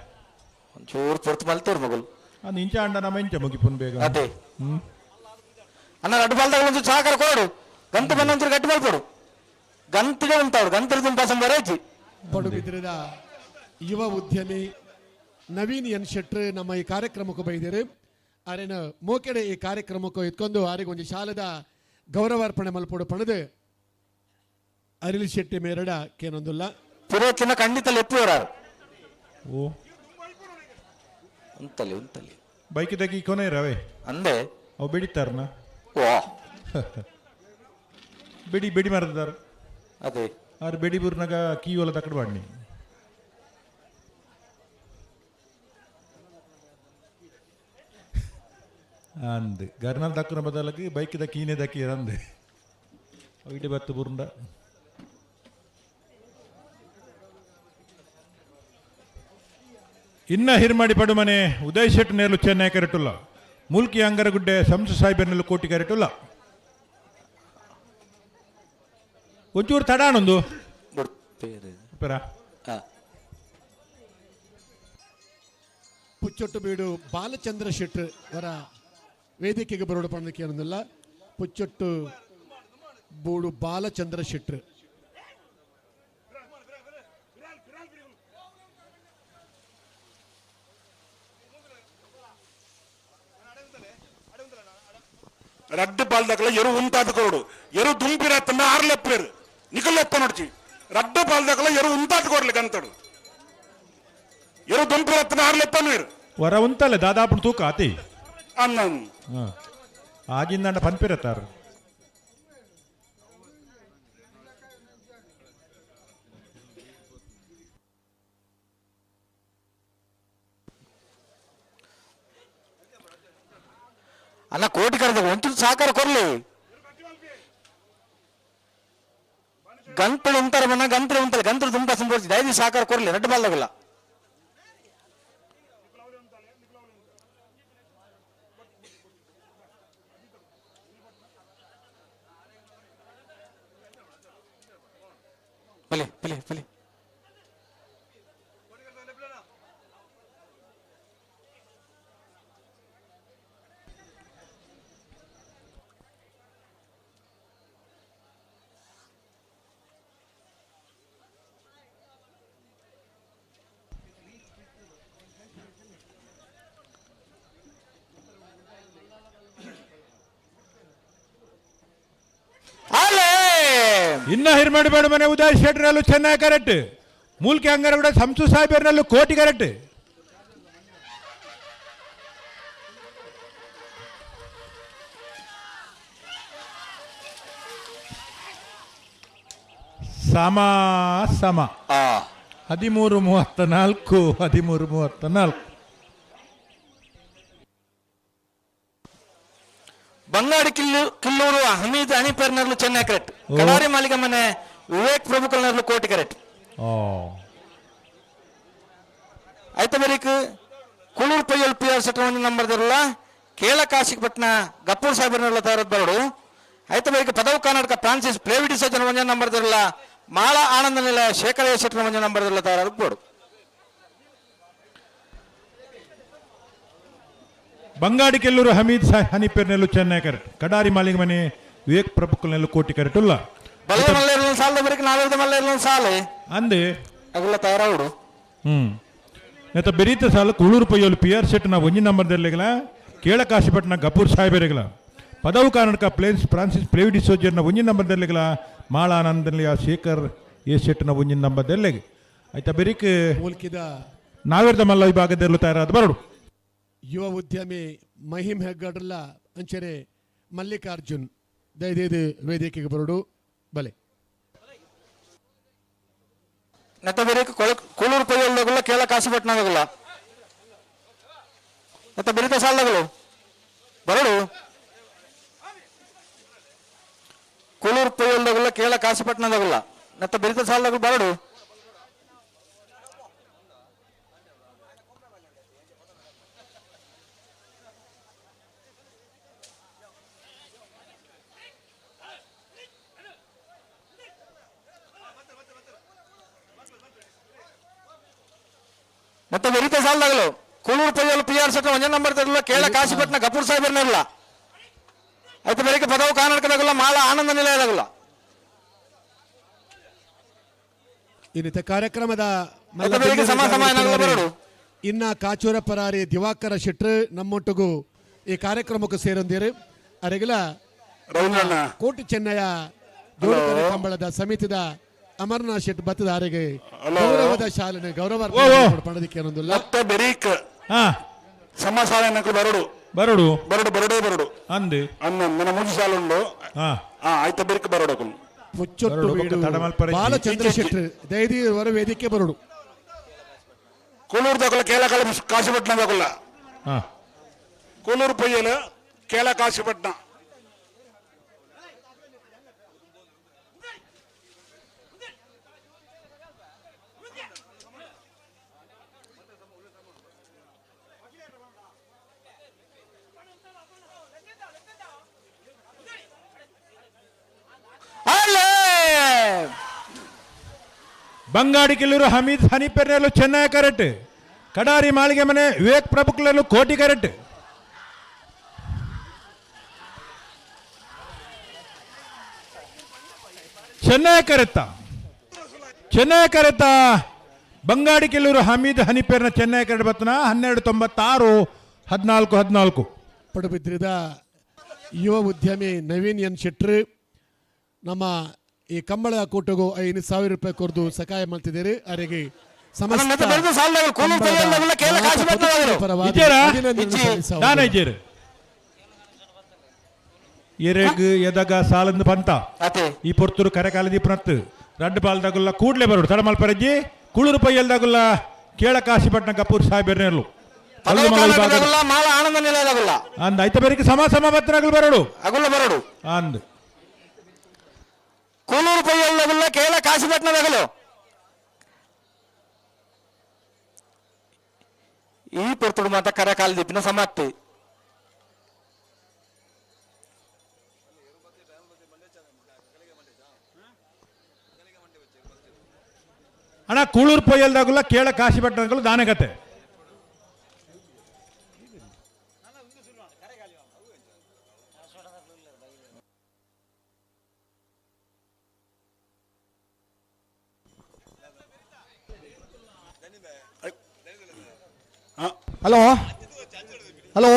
ಒಂಚೂರು ಪೊರ್ತು ಮಲ್ತೇರು ಮಗಳು. ಅದು ಇಂಚ ಅಂಡ ನಮ್ಮ ಇಂಚ ಮುಗಿಪುನ್ ಬೇಗ. ಅದೇ. ಹ್ಮ್. ಅಣ್ಣ ರಡ್ಡು ಬಾಲ್ದಾಗ ಒಂಚೂರು ಸಹಕಾರ ಕೊಡು, ಗಂತು ಬಂದ ಒಂಚೂರು ಗಟ್ಟಿ ಮಲ್ಪಡು, ಗಂತಿಗೆ ಉಂಟಾಡು ಗಂತಿಗೆ ತುಂಬ ಬರೇಜಿ. ಪಡುಬಿದ್ರದ ಯುವ ಉದ್ಯಮಿ ನವೀನ್ ಎನ್ ಶೆಟ್ರ್ ನಮ್ಮ ಈ ಕಾರ್ಯಕ್ರಮಕ್ಕೆ ಬೈದಿರಿ. ಆರೇನ ಮೋಕೆಡೆ ಈ ಕಾರ್ಯಕ್ರಮಕ್ಕೆ ಎತ್ಕೊಂಡು ಆರಿಗೆ ಒಂದು ಶಾಲೆದ ಗೌರವಾರ್ಪಣೆ ಮಲ್ಪಡು ಪಣದು ಅರಿಲ್ ಶೆಟ್ಟಿ ಮೇರಡ ಕೇನೊಂದುಲ್ಲ. ಪುರೋಚಿನ ಖಂಡಿತ ಲೆಪ್ಪುವರಾರು. ಓ. ಉಂತಲಿ ಉಂತಲಿ. ಬೈಕ್ ದಗಿ ಕೊನೆ ರವೆ. ಅಂದೆ. ಅವು ಬೆಡಿತಾರನ. ಓ. ಬೆಡಿ ಬೆಡಿ ಮರದಾರ. ಅದೇ. ಆರು ಬೆಡಿ ಬುರ್ನಾಗ ಕೀ ಒಲ ತಕ್ಕಡ ಬಾಡ್ನಿ ಅಂದ್ ಗರ್ನಲ್ ದಕ್ಕನ ಬದಲಾಗಿ ಬೈಕ್ the ಕೀನೆ ದಕ್ಕಿ ಅಂದೆ ಇಡೆ ಬತ್ತು ಬುರುಂಡ. ಇನ್ನ ಹಿರ್ಮಾಡಿ ಪಡುಮನೆ ಉದಯ್ ಶೆಟ್ ನೇರ್ಲು ಚೆನ್ನೈ ಕರೆಟುಲ್ಲ, ಮುಲ್ಕಿ ಅಂಗರಗುಡ್ಡೆ ಸಂಸು ಸಾಹೇಬರ್ನೆಲ್ಲ ಕೋಟಿ ಕರೆಟುಲ್ಲ. ಒಂಚೂರು ತಡಾಣೊಂದು ಬಿಡ್ತೇರು. ಪರ. ಆ. ಪುಚ್ಚೊಟ್ಟು ಬೀಡು ಬಾಲಚಂದ್ರ ಶೆಟ್ರ್ ಅವರ ವೇದಿಕೆಗೆ ಬರೋಡು ಪಣದಕ್ಕೆ ಏನೊಂದಿಲ್ಲ. ಪುಚ್ಚೊಟ್ಟು ಬೂಡು ಬಾಲಚಂದ್ರ ಶೆಟ್ರ್. ರಡ್ಡು ಪಾಲ್ದಕಲ ಎರು ಉಂತಾದ ಕೊರಡು ಎರು ದುಂಪಿರತ್ತನ್ನ ಆರ್ಲೆಪ್ಪೇರು ನಿಕಲೆಪ್ಪ ನೋಡ್ಚಿ ರಡ್ಡು ಪಾಲ್ದಕಲ ಎರು ಉಂತಾದ ಕೊರ್ಲಿ ಗಂತಡು ಎರು ದುಂಪಿರತ್ತನ್ನ ಆರ್ಲೆಪ್ಪನು ವರ ಉಂತಲ್ಲ ದಾದಾಪುಣ ತೂಕ ಆತಿ. ಅನ್ನ. ಆಜಿಂದಂಡ ಪನ್ಪಿರತ್ತಾರ. ಅನ್ನ ಕೋಟಿ ಕರೆದ ಒಂಚೂರು ಸಹಕಾರ ಕೊರ್ಲಿ. ಗಂತಳು ಉಂತಾರ ಮನ್ನ ಗಂತಳು ಉಂತಲ್ಲ ಗಂತಳು ತುಂಬ ಸಂಪೋರ್ಸಿ ದಯದಿ ಸಹಕಾರ ಕೊರ್ಲಿ ರಡ್ಡು ಬಾಲ್ದಾಗಲ್ಲ. ಬಲೆ ಬಲೆ ಬಲೆ ಅಲ್ಲೇ. ಇನ್ನ ಹಿರ್ಮಡಿ ಬೇಡ ಮನೆ ಉದಯ್ ಶೆಟ್ಟರಲ್ಲೂ ಚೆನ್ನಾಗಿ ಕರೆಕ್ಟ್. ಮೂಲ್ಕೆ ಅಂಗರಗಡ ಸಂಸು ಸಾಹೇಬರ್ನಲ್ಲೂ ಕೋಟಿ ಕರೆಕ್ಟ್. ಸಮ ಸಮ. 13:34, 13:34. ಬಂಗಾಡಿ ಕಿಲ್ಲೂರು ಹಮೀದ್ ಅಣಿಪೇರ್ನರ್ಲು ಚೆನ್ನೈ ಕರೆಕ್ಟ್. ಓ. ಕಡಾರಿ ಮಾಲಿಕ ಮನೆ ವಿವೇಕ್ ಪ್ರಭುಕಲ್ನರ್ಲು ಕೋಟಿ ಕರೆಕ್ಟ್. ಓ. ಆಯ್ತ ಬರೀಕ್ ಕುಳೂರು ಪೈಯಲ್ ಪಿ ಆರ್ ಸೆಟ್ ಒಂದು ನಂಬರ್ ದಿರಲ್ಲ ಕೇಳ ಕಾಶಿಪಟ್ನ ಗಪ್ಪೂರ್ ಸಾಹೇಬರ್ನೆಲ್ಲ ತಯಾರದ್ ಬರಡು. ಆಯ್ತ ಬರೀಕ್ ಪದವು ಕರ್ನಾಟಕ ಫ್ರಾನ್ಸಿಸ್ ಪ್ಲೇವಿಡಿ ಸಜ್ಜನ ಒಂಜ ನಂಬರ್ ದಿರಲ್ಲ ಮಾಳ ಆನಂದ ನಿಲಯ ಶೇಖರ ಶೆಟ್ಟರ್ ಒಂಜ ನಂಬರ್ ದಿರಲ್ಲ ತಯಾರದ್ ಬೋಡು. ಬಂಗಾಡಿ ಕೆಲ್ಲೂರು ಹಮೀದ್ ಹನಿಪೇರ್ನೆಲ್ಲು ಚೆನ್ನೈ ಕರೆಕ್ಟ್. ಕಡಾರಿ ಮಾಲಿಕ ಮನೆ ವಿವೇಕ್ ಪ್ರಭುಕಲ್ನೆಲ್ಲು ಕೋಟಿ ಕರೆಕ್ಟ್ ಉಲ್ಲ. ಬಲದ ಮಲ್ಲ ಇರಲ ಸಾಲದ ಬರೀಕ್ ನಾವೇದ ಮಲ್ಲ ಇರಲ ಸಾಲೆ ಅಂದೆ. ಅಗುಲ್ಲ ತಯಾರಾవుಡು. ನೆತ್ತ ಬೆರೀತ ಸಾಲ ಕುಳೂರು ಪೈಯೋಲು ಪಿ ಆರ್ ಶೆಟ್ನ ಒಂಜಿ ನಂಬರ್ ದೆರ್ಲೆಗಲ ಕೇಳ ಕಾಶಿಪಟ್ನ ಗಪೂರ್ ಸಾಹೇಬೆರೆಗಲ ಪದವು ಕರ್ನಾಟಕ ಪ್ಲೇನ್ಸ್ ಫ್ರಾನ್ಸಿಸ್ ಪ್ಲೇವಿಡಿ ಸೋಜರ್ನ ಒಂಜಿ ನಂಬರ್ ದೆರ್ಲೆಗಲ ಮಾಳಾನಂದಲಿಯ ಶೇಖರ್ ಎ ಶೆಟ್ನ ಒಂಜಿ ನಂಬರ್ ದೆರ್ಲೆಗ್ ಆಯ್ತಾ ಬೆರೀಕ್ ಮೂಲ್ಕಿದ ನಾವೇರ್ದ ಮಲ್ಲ ವಿಭಾಗದಲ್ಲೂ ತಯಾರಾದ ಬರಡು. ಯುವ ಉದ್ಯಮಿ ಮಹಿಮ್ ಹೆಗ್ಗಡ್ರಲ್ಲ ಅಂಚನೆ ಮಲ್ಲಿಕಾರ್ಜುನ್ ದಯದೇದು ವೇದಿಕೆಗೆ ಬರಡು ಬಲೆ. ನೆತ್ತ ಬೆರೀಕ್ ಕೂಳೂರು ಪೈಯಲ್ದಗುಲ್ಲ ಕೇಳ ಕಾಶಿಪಟ್ನದಗುಲ್ಲ ನೆತ್ತ ಬೆರೀತ ಸಾಲದಗಳು ಬರಡು. ಕೂಳೂರು ಪೈಯಲ್ದಗುಲ್ಲ ಕೇಳ ಕಾಶಿಪಟ್ನದಗುಲ್ಲ ನೆತ್ತ ಬೆರೀತ ಸಾಲದಗಳು ಬರಡು. ಮತ್ತೆ ಬೆರೀತ ಸಾಲದಾಗಲು ಕೂಳೂರು ಪೈಯಲ್ ಪಿ ಆರ್ ಸೆಟ್ ಒಂದೇ ನಂಬರ್ ತರಲ್ಲ ಕೇಳ ಕಾಶಿಪಟ್ನ ಗಪೂರ್ ಸಾಹೇಬರ್ನಿರಲ್ಲ ಆಯ್ತು ಬೆಳಿಗ್ಗೆ ಪದವು ಕರ್ನಾಟಕದಾಗಲ್ಲ ಮಾಳ ಆನಂದ ನಿಲಯದಾಗಲ್ಲ. ಇನ್ನಿತ ಕಾರ್ಯಕ್ರಮದ ಮಲ್ಲ ಆಯ್ತು, ಬೆಳಿಗ್ಗೆ ಸಮ ಸಮ ಏನಾಗಲ್ಲ ಬರಡು. ಇನ್ನ ಕಾಚೂರ ಪರಾರಿ ದಿವಾಕರ ಶೆಟ್ರು ನಮ್ಮೊಟ್ಟಿಗೂ ಈ ಕಾರ್ಯಕ್ರಮಕ್ಕೆ ಸೇರೊಂದಿರು ಅರೆಗಲ ರವೀಂದ್ರಣ್ಣ. ಕೋಟಿ ಚೆನ್ನಯ್ಯ ಜೋಡುಕರೆ ಕಂಬಳದ ಸಮಿತಿದ ಅಮರ್ನಾಥ್ ಶೆಟ್ ಬತ್ತದ ಅರೆಗೆ ಹಲೋ. ಗೌರವದ ಶಾಲೆನ ಗೌರವ ಓ, ಓ. ಪಣದಿಕ್ಕೆ ಏನೊಂದಿಲ್ಲ. ಮತ್ತೆ ಬೆರೀಕ್ ಹಾ ಸಮ ಸಾಲ ಬರಡು. ಬರಡು. ಬರಡು ಬರಡೇ ಬರಡು. ಅಂದೆ. ಅನ್ನ ನನ್ನ ಮೂಜಿ ಸಾಲ ಉಂಡು. ಹಾ. ಆ ಆಯ್ತ ಬೆರೀಕ್ ಬರಡು. ಮುಚ್ಚೊಟ್ಟು ಬರಡು, ಬೀಡು ಬೊಕ್ಕ ತಡಮಲ್ಪರೆ ಬಾಲಚಂದ್ರ ಶೆಟ್ರು ದಯದಿ ಹೊರ ವೇದಿಕೆ ಬರಡು. ಕೂಲೂರು ದಕಲ ಕೇಳ ಕಲ ಕಾಶಿಪಟ್ನ ದಕಲ. ಹಾ. ಕೂಲೂರು ಪೊಯ್ಯಲು ಕೇಳ ಕಾಶಿಪಟ್ನ. ಅಲ್ಲೇ. ಬಂಗಾಡಿ ಕಿಲ್ಲೂರು ಹಮೀದ್ ಹನಿಪೆರ್ನಲ್ಲೂ ಚೆನ್ನೈ ಕರೆಕ್ಟ್. ಕಡಾರಿ ಮಾಳಿಗೆ ಮನೆ ವಿವೇಕ್ ಪ್ರಭುಕ್ಲಲ್ಲೂ ಕೋಟಿ ಕರೆಕ್ಟ್. ಚೆನ್ನೈ ಕರೆತ್ತ ಚೆನ್ನೈ ಕರೆತ್ತ ಬಂಗಾಡಿ ಕಿಲ್ಲೂರು ಹಮೀದ್ ಹನಿಪೇರ್ನ ಚೆನ್ನೈ ಕರೆಕ್ಟ್ ಬತ್ತನ 12:96, 14:14. ಪಡುಬಿದ್ರಿದ ಯುವ ಉದ್ಯಮಿ ನವೀನ್ ಎನ್ ಶೆಟ್ರು ನಮ್ಮ ಈ ಕಂಬಳ ಕೂಟಗೂ 5,000 ರೂಪಾಯಿ ಕೊರ್ದು ಸಹಾಯ ಮಾಡ್ತಿದ್ದೀರಿ ಅವರಿಗೆ ಸಮಸ್ತ ಮತ್ತೆ ಬೆಳೆದ ಸಾಲದಾಗ ಕೂಲೂರು ಪೈಯಲ್ದಾಗಲ್ಲ ಕೇಳ ಕಾಶಿಪಟ್ನದಾಗಲು. ಪರವಾಗಿ ಇದ್ದೀರಾ? ಅಭಿನಂದನೆ ಇಜ್ಜಿ. ಸಲ್ಲಿಸುವ. ದಾನ ಇದ್ದೀರಿ ಎರೆಗ್ ಎದಗ ಸಾಲಂದು ಪಂತ. ಅತೆ. ಈ ಪೊರ್ತುರು ಕರೆಕಾಲ ದೀಪನತ್ತು ರಡ್ಡು ಬಾಲ್ದಾಗುಲ್ಲ ಕೂಡ್ಲೆ ಬರೋಡು ತಡಮಲ್ ಪರಜ್ಜಿ ಕುಳುರು ಪೈಯಲ್ದಾಗುಲ್ಲ ಕೇಳ ಕಾಶಿಪಟ್ನ ಕಪೂರ್ ಸಾಹೇಬರ್ನೆರ್ಲು ಕಲ್ಲು ಮಾಲ ಆನಂದ ನಿಲಯದಾಗುಲ್ಲ. ಅಂದ್ ಐತ ಬೇರೆ ಸಮ ಸಮ ಬತ್ತನಾಗಲು ಬರೋಡು. ಅಗುಲ್ಲ ಬರೋಡು. ಅಂದ್ ಕೂಲೂರು ಪೈಯಲ್ಲಗುಲ್ಲ ಕೇಳ ಕಾಶಿಪಟ್ಟಣದಾಗಲು. ಈ ಪೊರ್ತುಡು ಮಾತ ಕರಕಾಲ ದಿಪ್ಪಿನ ಸಮಾಪ್ತಿ. ಅಣ್ಣ ಕೂಳೂರು ಪೊಯ್ಯಲ್ದಾಗುಲ್ಲ ಕೇಳ ಕಾಶಿಪಟ್ಟಣಗಳು ದಾನಗತೆ. Hello hello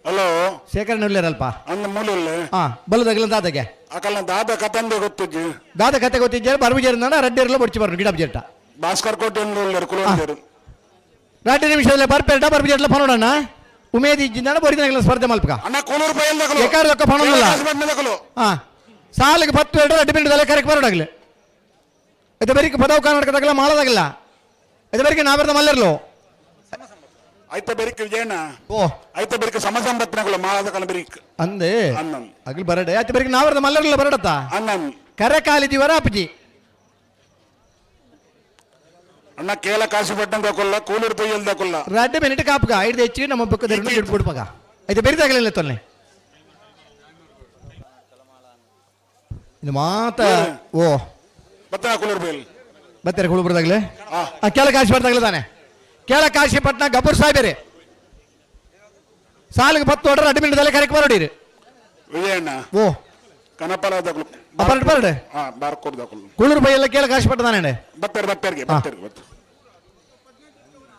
hello ಶೇಖರಣೆ ಉಳ್ಳೇರಲ್ಪ. ಅಂದ ಮೂಲೆ. ಹಾ ಬಲ್ಲದಾಗಲ ದಾದಗೆ. ಅಕಲ್ನ ದಾದ ಕತಂದೆ ಗೊತ್ತಿಜ್ಜಿ. ದಾದ ಕತೆ ಗೊತ್ತಿದ್ದಾರೆ ಬರ್ಬಿಜೇರ್ ರಡ್ಡಿರಲ್ಲ ಬೊಡ್ಚಿ ಬರ್ನು ಗಿಡ ಜೇಟ. ಭಾಸ್ಕರ್ ಕೋಟೆ ಉಳ್ಳೇರು ಕುಲವಂದೇರು. ರಡ್ಡು ನಿಮಿಷದಲ್ಲೇ ಬರ್ಪೇಟ ಬರ್ಬಿಜೇರ್ಲ ಫನೋಡಣ್ಣ ಉಮೇದ್ ಇಜ್ಜಿಂದ ಬರಿದಾಗಲ ಸ್ಪರ್ಧೆ ಮಲ್ಪಕ. ಅಣ್ಣ ಕೂಲೂರು ಪೈಯಲ್ದಾಗಲು. ಎಕಾರ್ ದೊಕ್ಕ ಫನೋಡಲ್ಲ. ಕಾಶಿಪಟ್ಟಣದಾಗಲು. ಹಾ ಸಾಲಿಗೆ 10 ಎರಡು 2 ಮಿನಿಟ್ ಕರೆಕ್ಟ್ ಬರೋಡಾಗಲಿ. ಇದು ಬರೀ ಪದವು ಕರ್ನಾಟಕದಾಗಲ್ಲ ಮಾಡದಾಗಲ್ಲ ಇದು ಬರೀ ನಾವೆರ್ದ ಮಲ್ಲರ್ಲು. ಐತ ಬೆರಿಕ್ ವಿಜಯಣ್ಣ. ಓ ಐತ ಬೆರಿಕ್ ಸಮಸಂಬತ್ನಗಳು ಮಾಳದ ಬೆರಿಕ್. ಅಂದೆ. ಅನ್ನನ್. ಅಗ್ಲಿ ಬರಡೆ ಆಯ್ತು ಬರೀ ನಾವೆರ್ದ ಮಲ್ಲರ್ಲ ಬರಡತ್ತ. ಅಣ್ಣನ್. ಕರೆ ಕಾಲಿದ್ದೀವರ ಅಪ್ಪಜಿ. ಅಣ್ಣ ಕೇಳ ಕಾಶಿಪಟ್ಟಣದಾಕೊಲ್ಲ ಕೂಲೂರು ಪೈಯಲ್ದಾಕೊಲ್ಲ. 2 ಮಿನಿಟ್ ಕಾಪುಗ ಐದು ಹೆಚ್ಚಿಗೆ ನಮ್ಮ ಪಕ್ಕದ ಬಿಡ್ಪಗ ಐದು ಬೆರಿದಾಗಲಿಲ್ಲ ತೊಲ್ಲೆ ಇದು ಮಾತ ಓ. ಬತ್ತನ ಕೂಲೂರು ಪೈಯಲ್. ಬರ್ತಾರೆ ಕುಳುಬುರದಾಗಲೇ. ಆ. ಆ ಕೇಳ ಕಾಶಿ ಬರ್ದಾಗಲೇ ತಾನೆ ಕೇಳ ಕಾಶಿಪಟ್ಟಣ ಗಬ್ಬರ್ ಸಾಹೇಬರೇ ಸಾಲಿಗೆ 10 ಹೊಡ್ರೆ 2 ಮಿನಿಟ್ ಕರೆಕ್ಟ್ ಬರೋಡಿರಿ. ವಿಜಯಣ್ಣ. ಓ. ಕನಪಲದಾಕಲು. ಬರಡ್ ಬರಡೆ. ಹಾ ಬಾರ್ಕೋಡ್ದಾಕಲು. ಕುಳೂರು ಬೈಯೆಲ್ಲ ಕೇಳ ಕಾಶಿಪಟ್ಟಣ ತಾನೇ. ಬತ್ತಾರೆ ಬತ್ತಾರಿಗೆ ಬತ್ತಾರಿಗೆ ಬತ್ತ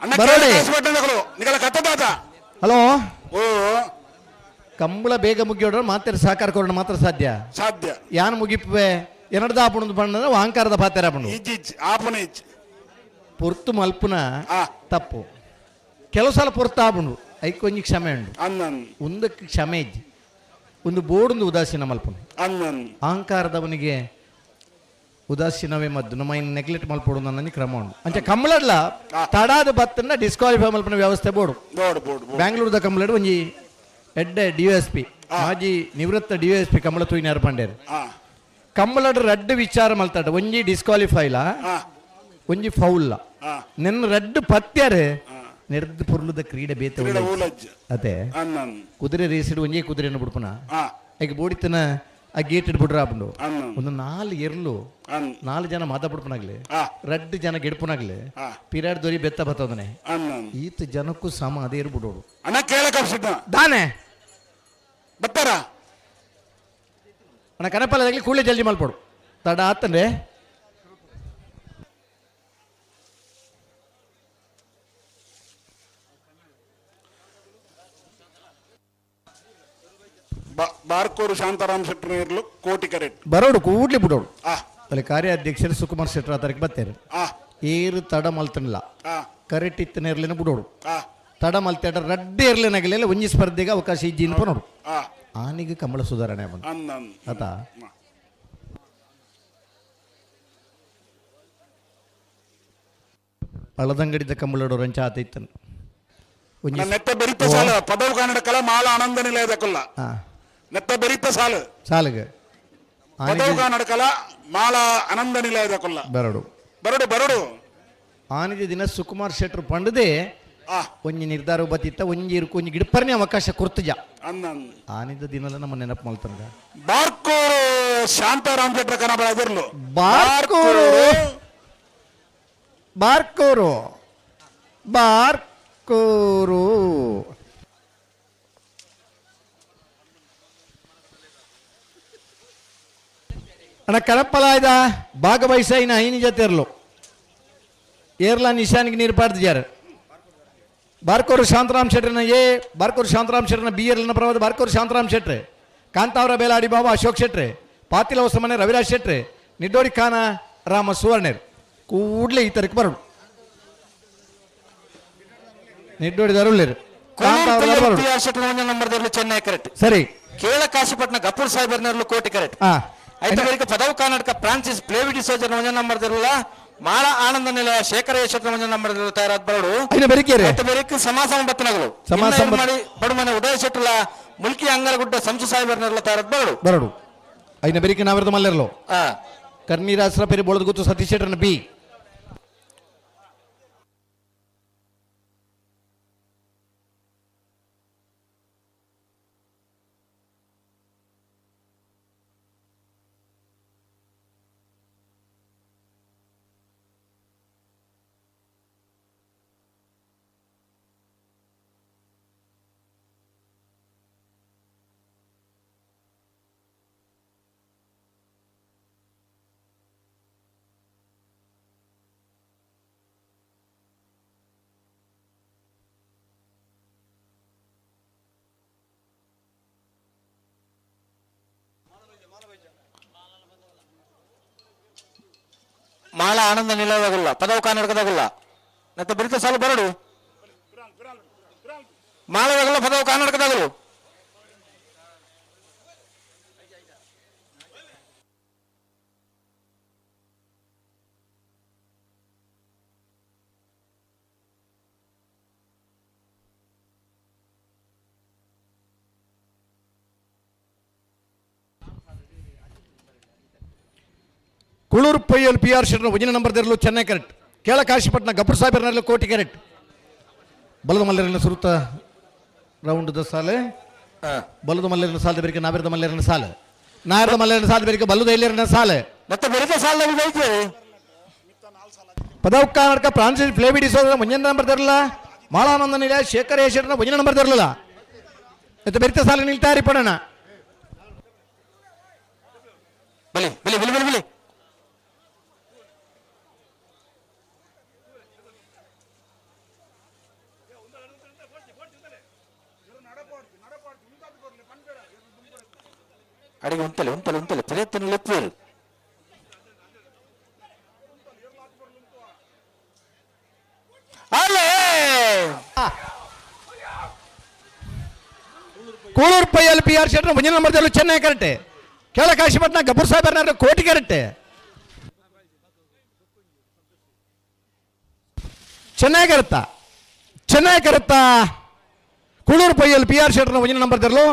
ಅಣ್ಣ. ಬರೋಡಿ. ಕೇಳ ಕಾಶಿಪಟ್ಟಣದಾಕಲು ನಿಗಲ ಕತ್ತದಾತ. ಹಲೋ. ಓ. ಕಂಬಳ ಬೇಗ ಮುಗಿಯೋಡ್ರೆ ಮಾತ್ರ ಸಹಕಾರ ಕೊಡೋಣ ಮಾತ್ರ ಸಾಧ್ಯ. ಸಾಧ್ಯ. ಯಾನ್ ಮುಗಿಪೆ ಎರಡ್ದ ಆಪುಣದ ಬಣ್ಣ ಅಹಂಕಾರದ ಪಾತೆರ ಆಪುಂಡು. ಇಜ್ ಇಜ್ ಆಪನ ಇಜ್. ಪೊರ್ತು ಮಲ್ಪುನ ಆ. ತಪ್ಪು ಕೆಲವು ಸಲ ಪೊರ್ತು ಆಪುಂಡು ಐಕ್ ಒಂಜಿ ಕ್ಷಮೆ ಉಂಡು. ಅನ್ನನ್. ಒಂದಕ್ಕೆ ಕ್ಷಮೆ ಇಜ್ಜಿ ಒಂದು ಬೋರ್ಡೊಂದು ಉದಾಸೀನ ಮಲ್ಪುನು. ಅನ್ನನ್. ಅಹಂಕಾರದವನಿಗೆ ಉದಾಸೀನವೇ ಮದ್ದು ನಮ್ಮ ಇನ್ನು ನೆಗ್ಲೆಕ್ಟ್ ಮಲ್ಪೊಡು ನನ್ನ ಕ್ರಮ ಉಂಡು ಅಂಚೆ ಕಮ್ಮಲಡ್ಲ ತಡಾದ ಬತ್ತನ್ನ ಡಿಸ್ಕ್ವಾಲಿಫೈ ಮಲ್ಪನ ವ್ಯವಸ್ಥೆ board. Board board board. ಬ್ಯಾಂಗ್ಳೂರ್ದ ಕಮ್ಮಲಡ್ ಒಂಜಿ ಎಡ್ಡೆ D S P ಮಾಜಿ ನಿವೃತ್ತ D S P Kammala ತೂಯಿನಾರ್ ಪಂಡೇರ್. ಆ. ಕಮ್ಮಲಡ್ ರಡ್ಡ್ ವಿಚಾರ ಮಲ್ತಾಡ ಒಂಜಿ ಡಿಸ್ಕ್ವಾಲಿಫೈಲ ಆ. ಒಂಜಿ ಫೌಲ್ಲ. ಆ. ನಿನ್ನ ರಡ್ಡ್ ಪತ್ಯಾರೆ ನೆರ್ದ್ ಪೊರ್ಲುದ ಕ್ರೀಡೆ ಬೇತೆ ಕ್ರೀಡೆ ಉಲ್ಲ. ಊಲಜ್ಜ. ಅದೇ. ಅನ್ನನ್. ಕುದುರೆ ರೇಸಿಡ್ ಒಂಜೇ ಕುದುರೆಯನ್ನು ಬಿಡ್ಪುನ. ಆ. ಐಕ್ ಬೋಡಿತನ ಆ ಗೇಟ್ ಇಟ್ಬಿಟ್ರೆ ಆಪುಂಡು. ಅನ್ನನ್. ಒಂದು ನಾಲ್ ಎರ್ಲು ಅನ್ ನಾಲ್ ಜನ ಮಾತ ಬಿಡ್ಪುನಾಗ್ಲಿ ಆ. ರಡ್ಡ್ ಜನ ಗೆಡ್ಪುನಾಗ್ಲಿ ಆ. ಪಿರಾಡ್ ದೊರಿ ಬೆತ್ತ ಬತ್ತದನೆ. ಅನ್ನನ್. ಈತ ಜನಕ್ಕೂ ಸಮ ಅದೇ ಇರ್ಬಿಡೋಡು. ಅಣ್ಣ ಕೇಳ ಕಾಶಿಪಟ್ಟಣ. ದಾನೆ. ಬತ್ತಾರ. ಅಣ್ಣ ಕನಪಲ್ಲದಾಗಲಿ ಕೂಡಲೇ ಜಲ್ದಿ ಮಲ್ಪಡು ತಡ ಆತಂದ್ರೆ. ಬಾರ್ಕೋರು ಶಾಂತಾರಾಮ್ ಶೆಟ್ಟರ್ ಇರ್ಲು ಕೋಟಿ ಕರೆಕ್ಟ್. ಬರೋಡು ಕೂಡ್ಲಿ ಬಿಡೋಡು. ಆ. ಅಲ್ಲಿ ಕಾರ್ಯಾಧ್ಯಕ್ಷರು ಸುಕುಮಾರ್ ಶೆಟ್ಟರ್ ಆತರಕ್ಕೆ ಬರ್ತಾರೆ. ಆ. ಏರು ತಡ ಮಲ್ತನಿಲ್ಲ. ಆ. ಕರೆಕ್ಟ್ ಇತ್ತನ ಇರ್ಲಿನ ಬಿಡೋಡು. ಆ. ತಡ ಮಲ್ತೇಟ ರಡ್ಡೆ ಇರ್ಲಿನಾಗಲಿಲ್ಲ ಒಂಜಿ ಸ್ಪರ್ಧೆಗೆ ಅವಕಾಶ ಇಜ್ಜಿ ನೋಡು. ಆ. ಆನಿಗೆ ಕಮಲ ಸುಧಾರಣೆ ಬಂತು. ಅನ್ನನ್. ಆತ ಪಳದಂಗಡಿದ ಕಂಬಳಡೋರು ಅಂಚ ಆತ ಇತ್ತನು ಒಂಜಿ. ನೆತ್ತ ಬೆರಿತ ಸಾಲು ಪದವು ಕನ್ನಡ ಕಲ ಮಾಲ ಆನಂದ ನಿಲಯದಕ್ಕಲ್ಲ. ಹಾ. ನೆತ್ತ ಬೆರಿತ ಸಾಲು. ಸಾಲಗ ಪದವು ಆನಿಗೆ ಕನ್ನಡ ಕಲ ಮಾಲ ಆನಂದ ನಿಲಯದಕ್ಕಲ್ಲ. ಬರಡು. ಬರಡು ಬರಡು. ಆನಿದ ದಿನ ಸುಕುಮಾರ್ ಶೆಟ್ಟರು ಪಂಡದೆ ಆ. ಒಂಜಿ ನಿರ್ಧಾರ ಬತ್ತಿತ್ತ ಒಂಜಿ ಇರುಕು ಒಂಜಿ ಗಿಡಪರ್ನೆ ಅವಕಾಶ ಕೊರ್ತಜ. ಅನ್ನನ್. ಆನಿದ ದಿನಲ ನಮ್ಮ ನೆನಪು ಮಲ್ತಂಗ. ಬಾರ್ಕೋರು ಶಾಂತಾರಾಮ್ ಶೆಟ್ಟರ್ ಕನ್ನಡ ಇರ್ಲು. ಬಾರ್ಕೋರು ಬಾರ್ಕೋರು ಬಾರ್ಕೋರು ಅಣ್ಣ ಕರಪ್ಪಲಾಯ್ದ ಭಾಗವಹಿಸ ಇನ್ನು ಐನಿ ಜೊತೆ ಇರಲು ಏರ್ಲಾ ನಿಶಾನಿಗೆ ನೀರು ಪಾಡ್ದಿದ್ದಾರೆ. ಬಾರ್ಕೋರು ಶಾಂತರಾಮ್ ಶೆಟ್ಟರ್ನ ಎ ಬಾರ್ಕೋರು ಶಾಂತರಾಮ್ ಶೆಟ್ಟರ್ನ ಬಿ ಎರ್ಲನ ಪ್ರವಾದ ಬಾರ್ಕೋರು ಶಾಂತರಾಮ್ ಶೆಟ್ರೆ ಕಾಂತಾವರ ಬೇಲಾಡಿ ಬಾಬಾ ಅಶೋಕ್ ಶೆಟ್ರೆ ಪಾತಿಲ ಹೊಸಮನೆ ರವಿರಾಜ್ ಶೆಟ್ರೆ ನಿಡ್ಡೋಡಿ ಖಾನ ರಾಮ ಸುವರ್ಣೇರ್ ಕೂಡ್ಲೆ ಈ ತರಕ್ಕೆ ಬರೋಡು ನಿಡ್ಡೋಡಿದಾರು ಕಾಂತಾವರ ಬರೋಡು. ಪಿ ಆರ್ ಶೆಟ್ಟರ್ ಒಂಜಿ ನಂಬರ್ ದರ್ಲು ಚೆನ್ನೈ ಕರೆಕ್ಟ್. ಸರಿ. ಕೇಳ ಕಾಶಿಪಟ್ಟಣ ಗಪ್ಪೂರ್ ಸಾಹೇಬರ್ನರ್ಲು ಕೋಟಿ ಕರೆಕ್ಟ್. ಹಾ. ಐತ ಬಳಿಕ ಪದವು ಕರ್ನಾಟಕ ಫ್ರಾನ್ಸಿಸ್ ಪ್ಲೇವಿ ಡಿಸೋಜರ್ ಒಂಜಿ ನಂಬರ್ ದರ್ಲ ಮಾಳ ಆನಂದ ನಿಲಯ ಶೇಖರ ಯಶೋತ್ರ ಮಂಜ ನಂಬರ್ ತಯಾರಾದ ಬರಡು. ಐನ ಬೆರಿಕೇರೆ ಮತ್ತೆ ಬೆರಿಕ್ ಸಮಾಸ ಬತ್ತನಗಳು ಸಮಾಸ ಮಾಡಿ ಬಡುಮನೆ ಉದಯ ಶೆಟ್ಟಲ ಮುಲ್ಕಿ ಅಂಗರಗುಡ್ಡ ಸಂಸು ಸಾಹೇಬರ್ನೆಲ್ಲ ತಯಾರಾದ ಬರಡು. ಬರಡು. ಐನ ಬೆರಿಕೆ ನಾವಿರದ ಮಲ್ಲೆರ್ಲು. ಆ ಕರ್ನೀರಾಸ್ರ ಪೆರಿ ಬೋಳದ ಗೊತ್ತು ಸತೀಶ್ ಶೆಟ್ಟರ್ನ ಬಿ. ಮಾಳ ಆನಂದ ನಿಲಯದಾಗುಲ್ಲ ಪದವು ಕರ್ನಾಟಕದಾಗುಲ್ಲ ಮತ್ತೆ ಬಿರಿತ ಸಾಲು ಬರಡು. ಮಾಳದಾಗಲ್ಲ ಪದವು ಕರ್ನಾಟಕದಾಗಲು. Kuluru ಪೈಯಲ್ P R Shettar ಒಂಜಿನ number ದೇರಲು Chennai correct. ಕೇಳ ಕಾಶಿಪಟ್ಟಣ ಗಬ್ಬರ್ ಸಾಹೇಬರ್ನಲ್ಲಿ ಕೋಟಿ ಕ್ಯಾರೆಟ್. ಬಲದ ಮಲ್ಲರಿನ ಸುರುತ ರೌಂಡ್ the ಸಾಲೆ. ಬಲದ ಮಲ್ಲರಿನ ಸಾಲದ ಬೇರಿಕೆ ನಾವಿರದ ಮಲ್ಲರಿನ ಸಾಲ, ನಾಯರದ ಮಲ್ಲರಿನ ಸಾಲದ ಬೇರಿಕೆ ಬಲ್ಲದ ಇಲ್ಲರಿನ ಸಾಲೆ. ಮತ್ತೆ ಬೆರಿತ ಸಾಲದಾಗ ಬೈತೀರಿ. ಪದವು ಕರ್ನಾಟಕ ಫ್ರಾನ್ಸಿಸ್ ಫ್ಲೇವಿ ಡಿಸೋದ್ರ ಮುಂಜಿನ ನಂಬರ್ ತರಲ್ಲ. ಮಾಳಾನಂದ ನಿಲಯ ಶೇಖರ್ ಶೆಟ್ಟರ್ನ ಒಂಜಿನ ನಂಬರ್ ತರಲಿಲ್ಲ. ಮತ್ತೆ ಬೆರಿತ ಸಾಲ ನಿಲ್ತಾರಿ ಪಡೋಣ. ಬಲಿ ಬಲಿ ಬಲಿ ಬಲಿ ಬಲಿ. ಅಡಿಗೆ ಉಂತಲೆ ಉಂತಲೆ ಉಂತಲೆ ಪ್ರಯತ್ನ ಲೆಪ್ಪೇರು. ಅಲ್ಲೇ ಕೂಳೂರು ಪೈಯಲ್ಲಿ ಪಿ ಆರ್ ಶೆಟ್ಟರ್ ಮುಂಜಿನ ನಂಬರ್ ತರಲು ಚೆನ್ನೈ ಕರೆಕ್ಟ್. ಕೇಳ ಕಾಶಿಪಟ್ಟಣ ಗಬ್ಬರ್ ಸಾಹೇಬರ್ನ ಕೋಟಿ ಕ್ಯಾರೆಟ್. ಚೆನ್ನೈ ಕರೆತ್ತ ಚೆನ್ನೈ ಕರೆತ್ತ ಕೂಳೂರು ಪೈಯಲ್ಲಿ ಪಿ ಆರ್ ಶೆಟ್ಟರ್ನ ಒಂಜಿನ ನಂಬರ್ ತರಲು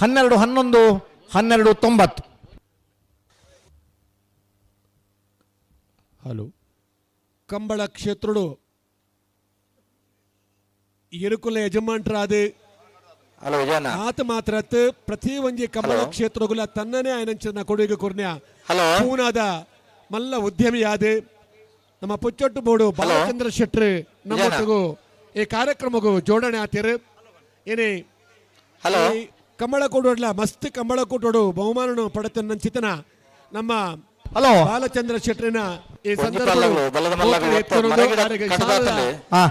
12 11 12 90. ಹಲೋ ಕಂಬಳ ಕ್ಷೇತ್ರುಡು ಎರುಕುಲ ಯಜಮಾನ್ರಾದ ಹಲೋ ವಿಜಯಣ್ಣ. ಆತ ಮಾತ್ರ ಪ್ರತಿ ಒಂಜಿ ಕಂಬಳ ಹಲೋ. ಕ್ಷೇತ್ರಗುಲ ತನ್ನನೇ ಆಯನಂಚಿನ ಕೊಡುಗೆ ಕೊರ್ನ್ಯ ಹಲೋ. ಪೂನಾದ ಮಲ್ಲ ಉದ್ಯಮಿಯಾದ ನಮ್ಮ ಪುಚ್ಚೊಟ್ಟು ಬೋಡು ಬಾಲಚಂದ್ರ ಶೆಟ್ರು ನಮ್ಮೊಟ್ಟಿಗೂ ಈ ಕಾರ್ಯಕ್ರಮಗೂ ಜೋಡಣೆ ಆತಿರು. ಏನೇ ಹಲೋ. ಈ ಕಂಬಳ ಕೂಡೋಡ್ಲ ಮಸ್ತ್ ಕಂಬಳ ಕೂಟೋಡು ಬಹುಮಾನನು ಪಡೆತನ್ನಂಚಿತನ ನಮ್ಮ ಹಲೋ. ಬಾಲಚಂದ್ರ ಶೆಟ್ಟರಿನ ಈ ಒಂಜಿ ಸಂದರ್ಭ ಪಲ್ಲಗಳು, ಬಲದ ಮಲ್ಲಗಳು ಒತ್ತ ಮರಗಿಡ ಕಡ್ದಾತಲೆ.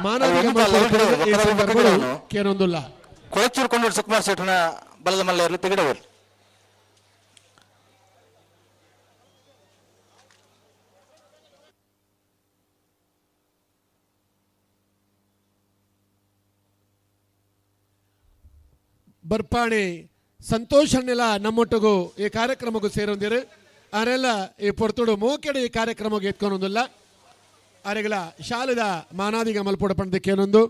ಮಾನವಿಕ ಒಂಜಿ ಪಲ್ಲಗಳು, ಈ ಬಲದ ಸಂದರ್ಭಗಳು ಮಲ್ಲಗಳು. ಕೇನೊಂದುಲ್ಲ. ಕೊಳಚೂರು ಕೊಂಡೂರು ಸುಕುಮಾರ್ ಶೆಟ್ಟನ ಬಲದ ಮಲ್ಲೆಯರು ತೆಗಿಡವರು. ಬರ್ಪಾಣಿ ಸಂತೋಷ್ ಅಣ್ಣೆಲ್ಲ ನಮ್ಮೊಟ್ಟಿಗೂ ಈ ಕಾರ್ಯಕ್ರಮಕ್ಕೂ ಸೇರೊಂದಿರು. ಆರೆಲ್ಲ ಈ ಪೊರ್ತುಡು ಮೋಕೆಡೆ ಈ ಕಾರ್ಯಕ್ರಮಕ್ಕೆ ಎತ್ಕೊಂಡೊಂದಿಲ್ಲ. ಆರೆಗಳ ಶಾಲೆದ ಮಾನಾದಿಗ ಮಲ್ಪೋಡ ಪಂಡದಕ್ಕೇನೊಂದು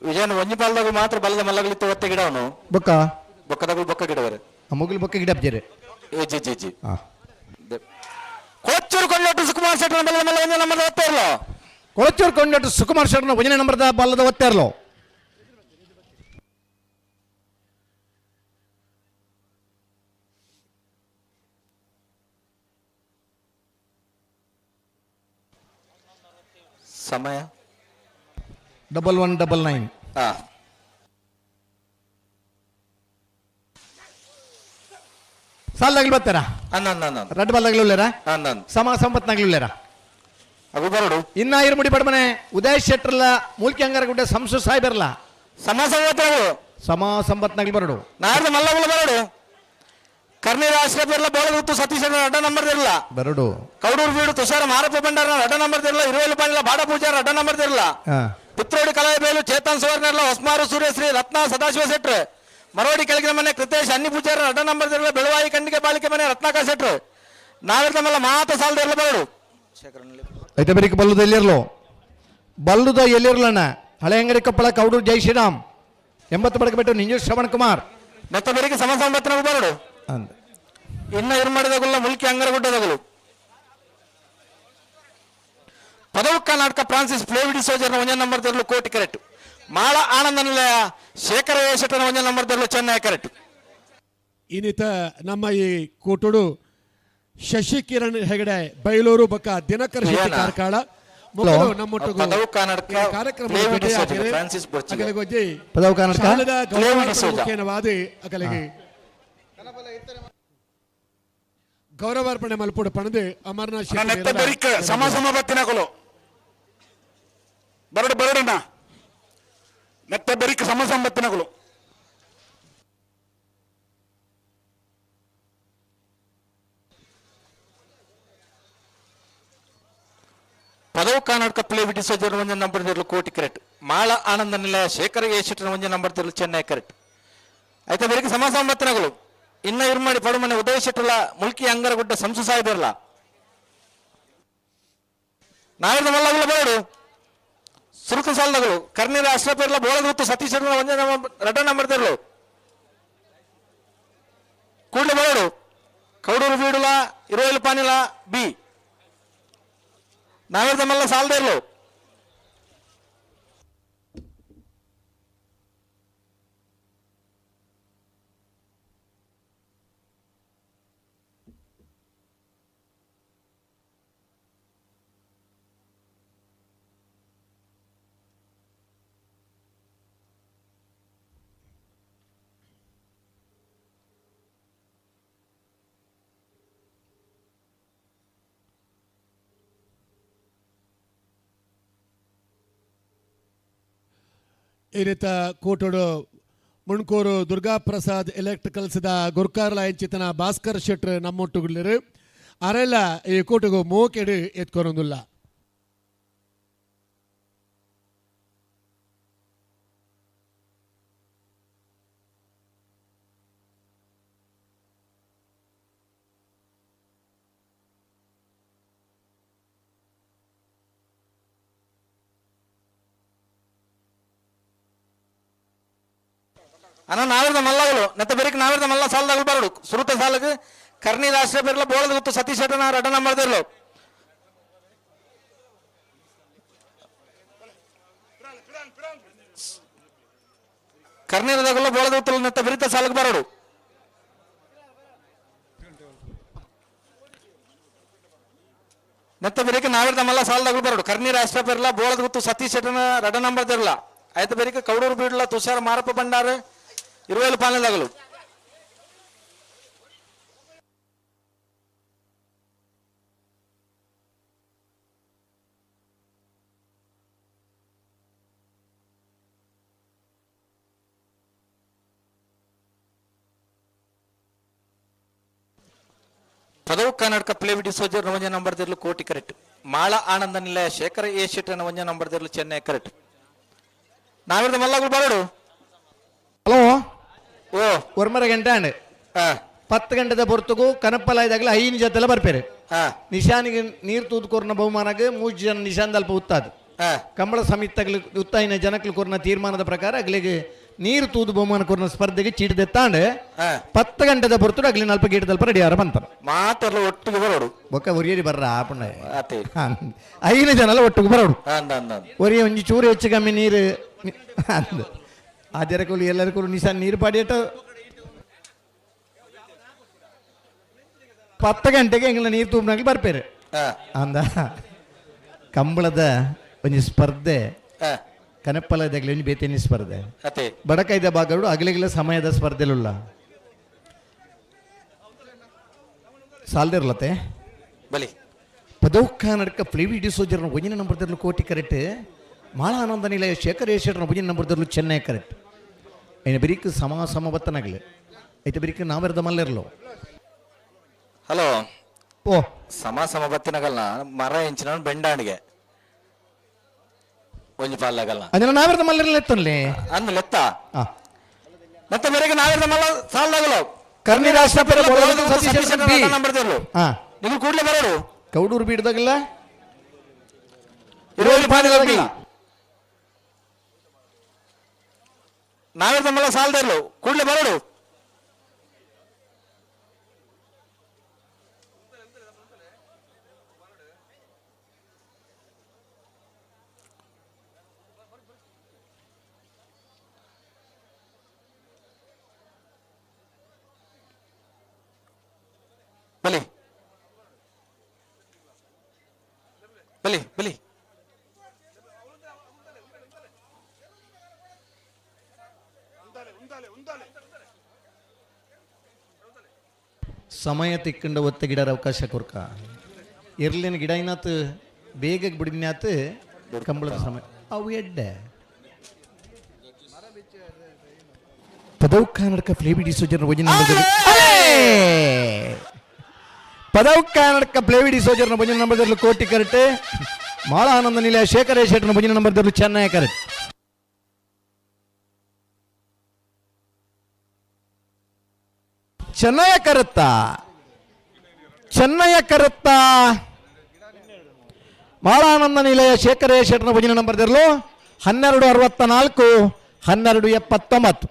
ವಿಜಯನ ಒಂಜಿ ಪಾಲ್ದಾಗ ಮಾತ್ರ ಬಲದ ಮಲ್ಲಗಳಿತ್ತು ಒತ್ತೆ ಗಿಡವನು. ಬೊಕ್ಕ ಬೊಕ್ಕದಾಗಲು ಬೊಕ್ಕ ಗಿಡವರು. ಮುಗಿಲು ಬೊಕ್ಕ ಗಿಡ ಅಬ್ಜೇರೆ. ಏ G G G. Kochur ಕೊಂಡೊಟ್ಟು Sukumar ಶೆಟ್ಟನ ಬಲದ ಮಲ್ಲ ಒಂಜಿ ನಂಬರ್ ಒತ್ತೆ ಇರಲೋ. ಕೊಳಚೂರು ಕೊಂಡಟ್ಟು ಸುಕುಮಾರ್ ಶೆಟ್ಟರ್ನ ಒಂಜನೇ ನಂಬರ್ದ ಬಲ್ಲದ ಒತ್ತೇರ್ಲೋ. ಸಮಯ 1199. ಹಾ ಸಾಲದಾಗ್ಲಿ ಬರ್ತಾರಾ? ಅನ್ನ ಅನ್ನ ಅನ್ನ ರಡ್ಡು ಬಲ್ದಾಗ್ಲಿ ಉಳ್ಳೇರಾ? ಅನ್ನ ಸಮ ಸಂಪತ್ನಾಗ್ಲಿ ಉಳ್ಳೇರಾ? ಅಗು ಬರಡು. ಇನ್ನ ಇರುಮುಡಿ ಬಡಮನೆ ಉದಯ್ ಶೆಟ್ಟರ್ಲ ಮೂಲ್ಕಿ ಅಂಗಾರಗುಡ್ಡೆ ಸಂಸು ಸಾಹೇಬರ್ಲ. ಸಮ ಸಂವತ್ತರವು. ಸಮ ಸಂಪತ್ನಾಗ್ಲಿ ಬರಡು. ನಾಡ್ದ ಮಲ್ಲಗುಲ ಬರಡು. ಕರ್ನೀರ ಆಶ್ರಯ ಬೋಳಗುತ್ತು ಸತೀಶ್ ಅಡ್ಡ ನಂಬರ್ ಇರಲ್ಲ. ಬರಡು. ಕೌಡೂರು ಬೀಡು ತುಷಾರ ಮಾರಪ್ಪ ಭಂಡಾರ ಅಡ್ಡ ನಂಬರ್ ಇರಲ್ಲ. ಇರುವಲ್ಲಿ ಪಾಂಡಿಲ ಬಾಡ ಪೂಜಾರ ಅಡ್ಡ ನಂಬರ್ ಇರಲ್ಲ. ಹಾ. ಪುತ್ರೋಡಿ ಕಲಾಯಬೇಲು ಚೇತನ್ ಸುವರ್ಣರ್ಲ ಹೊಸ್ಮಾರು ಸೂರ್ಯಶ್ರೀ ರತ್ನ ಸದಾಶಿವ ಶೆಟ್ರ್ ಮರೋಡಿ ಕೆಳಗಿನ ಮನೆ ಕೃತೇಶ್ ಅನ್ನಿ ಪೂಜಾರ ಅಡ್ಡ ನಂಬರ್ ದಿರಲ ಬೆಳವಾಯಿ ಖಂಡಿಗೆ ಬಾಳಿಕೆ ಮನೆ ರತ್ನಾಕರ್ ಶೆಟ್ರು ನಾವಿರ್ದ ಮಲ್ಲ ಮಾತ ಸಾಲದ ಇರಲ ಬರಡು. ಐತೆ ಬರೀಕ್ ಬಲ್ಲುದ ಎಲ್ಲಿರ್ಲು, ಬಲ್ಲುದ ಎಲ್ಲಿರ್ಲಣ್ಣ. ಹಳೆ ಅಂಗಡಿ ಕೊಪ್ಪಳ ಕೌಡೂರು ಜೈ ಶ್ರೀರಾಮ್ 80 ಬಡಕ ಬಿಟ್ಟು ನಿಂಜು ಶ್ರವಣ್ ಕುಮಾರ್. ಮತ್ತೆ ಬೆಳಿಗ್ಗೆ ಸಮ ಸಂಬತ್ತಿನ ಬರಡು. ಅಂದ ಇನ್ನ ಇರ್ಮಡಿದಗುಲ್ಲ ಮುಲ್ಕಿ ಅಂಗರಗುಡ್ಡದಗುಲು. ಪದವು ಕರ್ನಾಟಕ ಫ್ರಾನ್ಸಿಸ್ ಫ್ಲೇವಿಡಿ ಸೋಜರ್ನ ಒಂದೇ ನಂಬರ್ ದಿರಲು ಕೋಟಿ ಕರೆಕ್ಟ್. ಮಾಳ ಆನಂದ ನಿಲಯ ಶೇಖರ ಶೆಟ್ಟನ ಒಂದೇ ನಂಬರ್ ದಿರಲು ಚೆನ್ನೈ ಕರೆಕ್ಟ್. ಇನ್ನಿತ ನಮ್ಮ ಈ ಕೂಟುಡು ಶಶಿಕಿರಣ್ ಹೆಗಡೆ ಬೈಲೂರು ಬೊಕ್ಕ ದಿನಕರ್ ಶೆಟ್ಟಿ ಏನ? ಕಾರ್ಕಳ ಮೊದಲು ನಮ್ಮೊಟ್ಟಿಗೂ ಪದವು ಕರ್ನಾಟಕ ಈ ಕಾರ್ಯಕ್ರಮ ಫ್ಲೇವಿಡಿ ಸೋಜರ್, ಫ್ರಾನ್ಸಿಸ್ ಬೊರ್ಚಿಗೆ. ಅಗಲಿಗೊಂಜಿ ಪದವು ಕರ್ನಾಟಕ ಶಾಲೆದ ಫ್ಲೇವಿಡಿ ಸೋಜ. ಮುಖ್ಯನವಾದಿ ಅಗಲಿಗೆ ಗೌರವಾರ್ಪಣೆ ಮಲ್ಪುಡು ಪಣದು ಅಮರನಾಥ್ ಶೆಟ್ಟಿ ನೆತ್ತ ಮೇರೆನ ಬೆರಿಕ್ ಸಮ ಸಮ ಬತ್ತಿನಕುಲು ಬರಡು ಬರಡಣ್ಣ. ನೆತ್ತ ಬೆರಿಕ್ ಸಮ ಸಮ ಬತ್ತಿನಕುಲು. ಪದವು ಕರ್ನಾಟಕ ಪ್ಲೇವಿಡಿ ಸೋಜರ್ ಒಂದೇ ನಂಬರ್ ದಿರಲು ಕೋಟಿ ಕರೆಕ್ಟ್. ಮಾಳ ಆನಂದ ನಿಲಯ ಶೇಖರ ಎ ಶೆಟ್ಟನ ಒಂದೇ ನಂಬರ್ ದಿರಲು ಚೆನ್ನೈ ಕರೆಕ್ಟ್. ಆಯ್ತಾ ಬೆಳಿಗ್ಗೆ ಸಮ ಸಂಬತ್ತಿನಗಳು ಇನ್ನ ಇರ್ಮಾಡಿ ಪಡುಮನೆ ಉದಯ ಶೆಟ್ಟಲ ಮುಲ್ಕಿ ಅಂಗರಗುಡ್ಡ ಸಂಸು ಸಾಹೇಬರ್ಲ ನಾವಿರ್ದ ಮಲ್ಲಗುಲ ಬರಡು. ಸುರುಕು ಸಾಲದಗಳು ಕರ್ನೀರ ಅಶ್ರಪೇರ್ಲ ಬೋಳಗುತ್ತು ಸತೀಶ್ ಶೆಟ್ಟಲ ಒಂದೇ ನಂಬರ್ ರಡ್ಡ ನಂಬರ್ ದಿರಲು ಕೂಡಲೇ ಬರಡು. ಕೌಡೂರು ಬೀಡುಲ ಇರುವೈಲು ಪಾನಿಲ ಬಿ ನಾವಿರ್ದ ಮಲ್ಲ ಸಾಲದಿರ್ಲು. ಈ ರೀತ ಕೂಟುಡು ಮುಣ್ಕೂರು ದುರ್ಗಾಪ್ರಸಾದ್ ಎಲೆಕ್ಟ್ರಿಕಲ್ಸ್ದ ಗುರ್ಕಾರ್ಲ ಎಂಚಿತನ ಭಾಸ್ಕರ್ ಶೆಟ್ರ್ ನಮ್ಮೊಟ್ಟುಗುಳ್ಳಿರು. ಅರೆಲ್ಲ ಈ ಕೂಟುಗು ಮೋಕೆಡು ಎತ್ಕೊರೊಂದುಲ್ಲ. ಅಣ್ಣ ನಾವಿರ್ದ ಮಲ್ಲಗಳು ನೆತ್ತ ಬೆರಿಕ್ ನಾವಿರ್ದ ಮಲ್ಲ ಸಾಲದಗಳು ಬರಡು. ಸುರುತ ಸಾಲಗ ಕರ್ನಿ ರಾಷ್ಟ್ರ ಬೇರ್ಲ ಬೋಳದ ಗೊತ್ತು ಸತೀಶ್ ಶೆಟ್ಟನ ರಡ್ಡ ನಂಬರ್ ದಿರ್ಲು. ಕರ್ನೀರದಗುಲ್ಲ ಬೋಳದ ಗೊತ್ತು ನೆತ್ತ ಬೆರಿತ ಸಾಲಕ್ಕೆ ಬರಡು. ನೆತ್ತ ಬೆರಿಕ್ ನಾವಿರ್ದ ಮಲ್ಲ ಸಾಲದಗಳು ಬರಡು. ಕರ್ನಿ ರಾಷ್ಟ್ರ ಬೇರ್ಲ ಬೋಳದ ಗೊತ್ತು ಸತೀಶ್ ಶೆಟ್ಟನ ರಡ್ಡ ನಂಬರ್ ದಿರ್ಲ. ಆಯ್ತು ಬೆರಿಕ್ ಕೌಡೂರು ಬೀಡ್ಲ ತುಷಾರ್ ಮಾರಪ್ಪ ಭಂಡಾರ ಇರುವೇಲು ಪಾಲನೆದಾಗಲು. ಪದವು ಕರ್ನಾಟಕ ಪ್ಲೇವಿಡಿ ಸೋಜರ್ ಒಂದೇ ನಂಬರ್ ದಿರ್ಲು ಕೋಟಿ ಕರೆಕ್ಟ್. ಮಾಳ ಆನಂದ ನಿಲಯ ಶೇಖರ ಎ ಶೆಟ್ಟನ ಒಂದೇ ನಂಬರ್ ದಿರ್ಲು ಚೆನ್ನೈ ಕರೆಕ್ಟ್. ನಾವಿರ್ದ ಮಲ್ಲಗಳು ಬರಡು. ಹಲೋ. ಓ. ಒರ್ಮರ ಗಂಟೆ ಅಂಡ್ 10 ಗಂಟೆದ ಪೊರ್ತುಗು ಕನಪ್ಪಲಾಯ್ದಾಗಲ 5 ಜೊತೆಲ್ಲ ಬರ್ಪೇರು. ನಿಶಾನಿಗೆ ನೀರು ತೂದುಕೊರ್ನ ಬಹುಮಾನಗೆ 3 ಜನ ನಿಶಾನ್ ದಲ್ಪ ಉತ್ತಾದು. ಕಂಬಳ ಸಮಿತಿಗಳು ಉತ್ತಾಯಿನ ಜನಕ್ಲು ಕೊರ್ನ ತೀರ್ಮಾನದ ಪ್ರಕಾರ ಅಗ್ಲಿಗೆ ನೀರು ತೂದು ಬಹುಮಾನ ಕೊರ್ನ ಸ್ಪರ್ಧೆಗೆ ಚೀಟ್ ದೆತ್ತಾಂಡ್. 10 ಗಂಟೆದ ಪೊರ್ತುಡು ಅಗ್ಲಿ ನಲ್ಪ ಗೇಟ್ ದಲ್ಪ ರೆಡಿ ಆರ ಬಂತಾರ. ಮಾತೆಲ್ಲ ಒಟ್ಟಿಗೆ ಬರೋಡು. ಬೊಕ್ಕ ಒರಿಯರಿ ಬರ್ರ ಆಪಣ್ಣ. ಆತೆ. 5 ಜನ ಎಲ್ಲ ಒಟ್ಟಿಗೆ ಬರೋಡು. ಅಂದ ಅಂದ ಅಂದ. ಒರಿಯ ಒಂಜಿ ಚೂರು ಹೆಚ್ಚು ಕಮ್ಮಿ ನೀರು ಅಂದ ಆ ಜರಕುಲು ಎಲ್ಲರಿಗೂ ನಿಶಾನ್ ನೀರು ಪಾಡಿಯಟ. 10 ಗಂಟೆಗೆ ಎಂಗ್ಲ ನೀರು ತೂಬ್ನಾಗ್ಲಿ ಬರ್ಪೇರು. ಅಂದ ಕಂಬಳದ ಒಂಜಿ ಸ್ಪರ್ಧೆ. ಕನಪ್ಪಲದಾಗಲಿ ಒಂಜಿ ಬೇತೇನಿ ಸ್ಪರ್ಧೆ. ಅತೆ. ಬಡಕೈದ ಭಾಗಗಳು ಅಗಲಿಗಲ ಸಮಯದ ಸ್ಪರ್ಧೆಲುಲ್ಲ ಸಾಲ್ದಿರ್ಲತ್ತೆ. ಬಲಿ. ಪದೌಕ್ಕ ನಡ್ಕ ಫ್ಲೇವಿ ಡಿಸೋಜರ್ನ ಒಂಜಿನ ನಂಬರ್ ದರ್ಲು ಕೋಟಿ ಕರೆಕ್ಟ್. ಮಾಳ ಆನಂದ ನಿಲಯ ಶೇಖರ್ ಏಷರ್ನ ಒಂಜಿನ ನಂಬರ್ ದರ್ಲು ಚೆನ್ನೈ ಕರೆಕ್ಟ್. ಐನ ಬಿರಿಕ್ ಸಮ ಸಮ ಬತ್ತನಾಗ್ಲಿ ಐತೆ ಬಿರಿಕ್ ನಾವೆರ್ದ ಮಲ್ಲಿರ್ಲು. ಹಲೋ. ಓ. ಸಮ ಸಮ ಬತ್ತಿನಗಲ್ನ ಮರ ಎಂಚಿನ ಬೆಂಡಾಣಿಗೆ ಒಂಜಿ ಪಾಲ್ದಾಗಲ್ನ. ಅದನ್ನ ನಾವೆರ್ದ ಮಲ್ಲಿರ್ಲ ಎತ್ತನ್ಲಿ. ಅಂದ ಲೆತ್ತ. ಆ. ಮತ್ತೆ ಬೇರೆ ನಾವೆಲ್ಲ ಮಲ್ಲ ಸಾಲದಾಗಲ್ಲ. ಕರ್ನಿ ರಾಷ್ಟ್ರಪತಿ ಸತೀಶ್ ಬಿ. ನಂಬರ್ ದೇರ್ಲು. ಹಾ. ನೀವು ಕೂಡಲೇ ಬರೋರು. ಕೌಡೂರು ಬೀಡ್ದಾಗಲ್ಲ. ಇರುವಲ್ಲಿ ಬಾನಿಲ ನಾವೆಲ್ಲ ಮಲ್ಲ ಸಾಲದಿರ್ಲು, ಕೂಡಲೇ ಬರೋಡು. ಬಲಿ ಬಲಿ ಬಲಿ. ಸಮಯ ತಿಕ್ಕಂಡ ಒತ್ತ ಗಿಡರ ಅವಕಾಶ ಕೊರ್ಕ. ಇರ್ಲಿನ ಗಿಡ ಏನಾತು ಬೇಗ ಬಿಡಿನಾತು ಕಂಬಳದ ಸಮಯ ಅವು ಎಡ್ಡೆ. ಪದವು ಕನ್ನಡಕ ಫ್ಲೇವಿಡಿ ಸೋಜರ್ ಭಜನೆ. ಪದವು ಕನ್ನಡಕ ಫ್ಲೇವಿಡಿ ಸೋಜರ್ನ ಭಜನೆ ನಂಬರ್ದಲ್ಲಿ ಕೋಟಿ ಕರೆಕ್ಟ್. ಮಾಳ ಆನಂದ ನಿಲಯ ಶೇಖರ ಶೆಟ್ಟನ ಭಜನೆ ನಂಬರ್ದಲ್ಲಿ ಚೆನ್ನೈ ಕರೆಕ್ಟ್. ಚೆನ್ನಯ ಕರುತ್ತ, ಚೆನ್ನಯ ಕರುತ್ತ. ಮಾಳಾನಂದ ನಿಲಯ ಶೇಖರ ಶೆಟ್ಟನ ಭಜನೆ ನಂಬರ್ದಿರಲು 12:64, 12:79.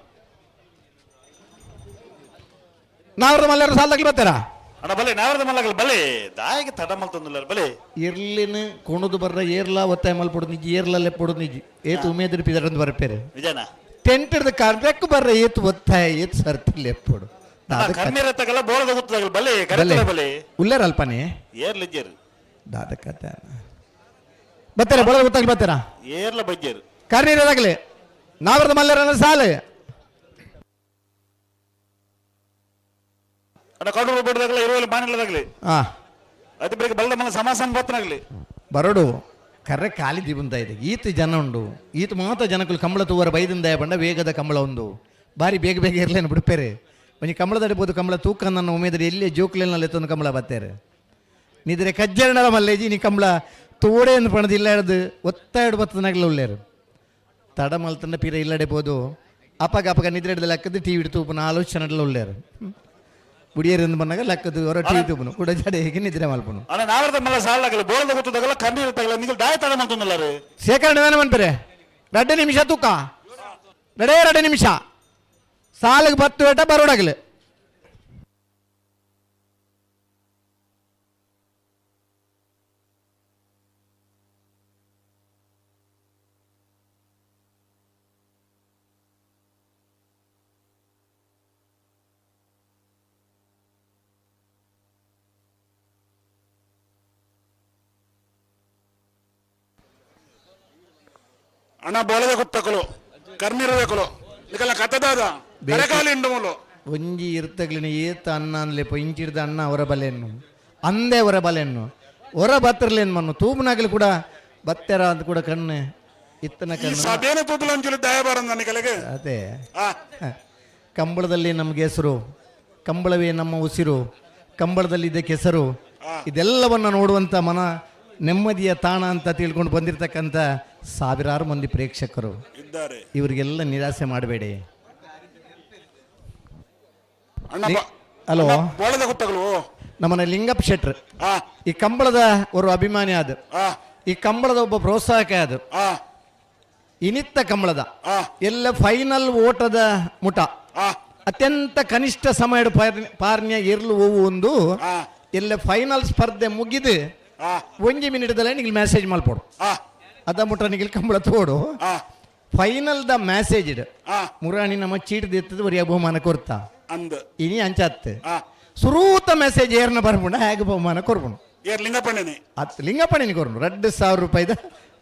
ನಾವ್ರ ಮಲ್ಲಾರ ಸಾಲದಾಗ್ಲಿ ಬರ್ತಾರಾ? ಅಣ್ಣ ಬಲೆ, ನಾವರದ ಮಲ್ಲಗಲ್ ಬಲೆ, ದಾಯಿಗೆ ತಡ ಮಲ್ತೊಂದುಲ್ಲ ಬಲೆ. ಇರ್ಲಿನ ಕುಣದು ಬರ್ರ ಏರ್ಲ ಒತ್ತಾಯ ಮಲ್ಪೊಡು ನಿಜಿ, ಏರ್ಲಲ್ಲೇ ಪೊಡು ನಿಜಿ. ಏತು ಉಮೇದಿರು ಪಿದರಂದು ಬರ್ಪೇರೆ. ನಿಜನಾ? ಟೆಂಟ್ ಕಾರ್ಯಕ್ಕು ಬರ್ರ ಏತು ಒತ್ತಾಯ ಏತು ಸರ್ತಿಲ್ಲ ಎಪ್ಪೊಡು. ಕಣ್ಣೀರ ತಗಲ ಬೋಳದ ಗೊತ್ತದಾಗಲ್ ಬಲೆ ಕರೆತಲ ಬಲೆ. ಉಲ್ಲೇರ ಅಲ್ಪನೆ. ಏರ್ಲಿಜ್ಜರು. ದಾದ ಕತೆ. ಬರ್ತಾರ ಬೋಳದ ಗೊತ್ತಾಗ್ಲಿ ಬರ್ತಾರಾ? ಏರ್ಲ ಬಜ್ಜರು. ಕರ್ನೀರದಾಗಲಿ ನಾವರದ ಮಲ್ಲರನ್ನ ಸಾಲು. ಅಣ್ಣ, ಕಡೂರು ಬಿಡದಾಗಲ ಇರುವಲ್ಲಿ ಬಾನಿಲ್ಲದಾಗಲಿ. ಹಾ. ಅದು ಬೆಳಿಗ್ಗೆ ಬಲ್ದ ಮಲ್ಲ ಸಮಾಸ ಬತ್ತನಾಗ್ಲಿ. ಬರಡು ಕರ್ರೆ ಖಾಲಿ ದಿಬುಂತ ಇದೆ. ಈತ ಜನ ಉಂಡು, ಈತ ಮಾತ ಜನಕುಲು ಕಂಬಳ ತೂವರ ಬೈದಿಂದ ಬಂಡ ವೇಗದ ಕಂಬಳ ಒಂದು ಬಾರಿ ಬೇಗ ಬೇಗ ಇರ್ಲೇನು ಬಿಡ್ಪೇರೆ. ಒಂಜಿ ಕಂಬಳದಡಿ ಬೋದು ಕಂಬಳ ತೂಕ ನನ್ನ ಉಮೇದ್ರೆ ಎಲ್ಲಿ ಜೋಕ್ಲೆನಲ್ಲಿ ಎತ್ತೊಂದು ಕಂಬಳ ಬತ್ತೇರೆ. ನಿದ್ರೆ ಕಜ್ಜರಣಲ ಮಲ್ಲೇಜಿ ನೀ ಕಂಬಳ ತೋಡೆ ಎಂದು ಪಣದು ಇಲ್ಲ ಹಿಡ್ದು ಒತ್ತಾಯಡು ಬತ್ತನಾಗಲ ಉಳ್ಳೇರು. ತಡ ಮಲ್ತಂಡ ಪೀರ ಇಲ್ಲಡೆ ಬೋದು ಅಪಗ ಅಪಗ ನಿದ್ರೆ ಹಿಡ್ದು ಲೆಕ್ಕದ್ದು ಟಿ ವಿ ತೂಪುನ ಆಲೋಚನೆಲ್ಲ ಉಳ್ಳೇರು. ಬುಡಿಯರಿಂದ ಬಂದಾಗ ಲೆಕ್ಕದ್ದು ಹೊರ ಟಿ ವಿ ತೂಪುನು ಕೂಡ ಜಡೆ ಹೇಗೆ ನಿದ್ರೆ ಮಲ್ಪನು. ಅಣ್ಣ, ನಾವರದ ಮಲ್ಲ ಸಾಲಾಗಲಿ ಬೋಳದ ಗೊತ್ತದಾಗಲ ಕಣ್ಣೀರ ತಗಲ ನೀವು ದಾಯ ತಡ ಮಲ್ತೊಂದುಲ್ಲ ರೀ. ಶೇಖರಣೆ ಮನ್ಪರೆ 2 ನಿಮಿಷ ತೂಕ ಎರಡೇ 2 ನಿಮಿಷ ಸಾಲಿಗೆ ಬತ್ತು ಬೇಟ ಬರೋಡಾಗಲಿ. ಅಣ್ಣ, ಬೋಳದ ಗೊತ್ತಕಲು ಕರ್ನಿರಬೇಕಲು ನಿಕಲ ಕಥದಾದ ಕರೆಕಾಲಿ ಇಂಡುಮುಲು. ಒಂಜಿ ಇರ್ತಗ್ಲಿನ ಏತ ಅನ್ನ ಅನ್ಲೆಪ್ಪ ಇಂಚಿಡ್ದ ಅಣ್ಣ ಅವರ ಬಲೆಯನ್ನು ಅಂದೇ ಅವರ ಬಲೆಯನ್ನು ಹೊರ ಬತ್ತರ್ಲೇನು ಮನ್ನು ತೂಬುನಾಗಲಿ ಕೂಡ ಬತ್ತೆರ ಅಂತ ಕೂಡ ಕಣ್ಣು ಇತ್ತನ ಈ ಕಣ್ಣು. ಸಭೆನ ತೂಪುಲ ಅಂಚುಲಿ ದಯಬಾರಂದ ನಿಕಲೆಗೆ. ಅದೇ. ಆ. ಕಂಬಳದಲ್ಲಿ ನಮಗೆ ಹೆಸರು, ಕಂಬಳವೇ ನಮ್ಮ ಉಸಿರು, ಕಂಬಳದಲ್ಲಿ ಇದಕ್ಕೆ ಹೆಸರು, ಇದೆಲ್ಲವನ್ನು ನೋಡುವಂಥ ಮನ ನೆಮ್ಮದಿಯ ತಾಣ ಅಂತ ತಿಳ್ಕೊಂಡು ಬಂದಿರತಕ್ಕಂಥ ಸಾವಿರಾರು ಮಂದಿ ಪ್ರೇಕ್ಷಕರು ಇದ್ದಾರೆ. ಇವರಿಗೆಲ್ಲ ನಿರಾಸೆ ಮಾಡಬೇಡಿ. ಅಣ್ಣ. ಹಲೋ. ಬೋಳದ ಗೊತ್ತಕಲು. ನಮ್ಮನೆ ಲಿಂಗಪ್ಪ ಶೆಟ್ರ್ ಆ. ಈ ಕಂಬಳದ ಒಂದು ಅಭಿಮಾನಿ ಅದು, ಆ. ಈ ಕಂಬಳದ ಒಬ್ಬ ಪ್ರೋತ್ಸಾಹಕ ಅದು. ಆ. ಇನಿತ್ತ ಕಂಬಳದ ಆ. ಎಲ್ಲ ಫೈನಲ್ ಓಟದ ಮುಟ ಆ. ಅತ್ಯಂತ ಕನಿಷ್ಠ ಸಮಯ ಪಾರ್ನ್ಯ ಇರ್ಲು ಹೂವು ಒಂದು ಆ. ಎಲ್ಲ ಫೈನಲ್ ಸ್ಪರ್ಧೆ ಮುಗಿದು ಆ. ಒಂಜಿ ಮಿನಿಟ್ದಲ್ಲೇ ನಿಂಗೆ ಮೆಸೇಜ್ ಮಲ್ಪೊಡು. ಆ. ಅದ ಮುಟ್ಟ ನಿಗಿಲ್ ಕಂಬಳ ತೋಡು. ಆ. Final the message ಇಡು. ಆ. ಮುರಾಣಿ ನಮ್ಮ ಚೀಟ್ ದಿತ್ತದ ಬರೀ ಬಹುಮಾನ ಕೊರ್ತಾ ಅಂದ್. ಇನಿ ಅಂಚಾತ್. ಆ. ಸುರೂತ ಮೆಸೇಜ್ ಏರ್ನ ಬರ್ಪುಂಡ ಹೇಗೆ ಬಹುಮಾನ ಕೊರ್ಪುಂಡು. ಏರ್ ಲಿಂಗಪ್ಪಣ್ಣನೆ. ಅತ್ ಲಿಂಗಪ್ಪಣಿನ ಕೊರ್ಪುಂಡು 2000 ರೂಪಾಯಿದ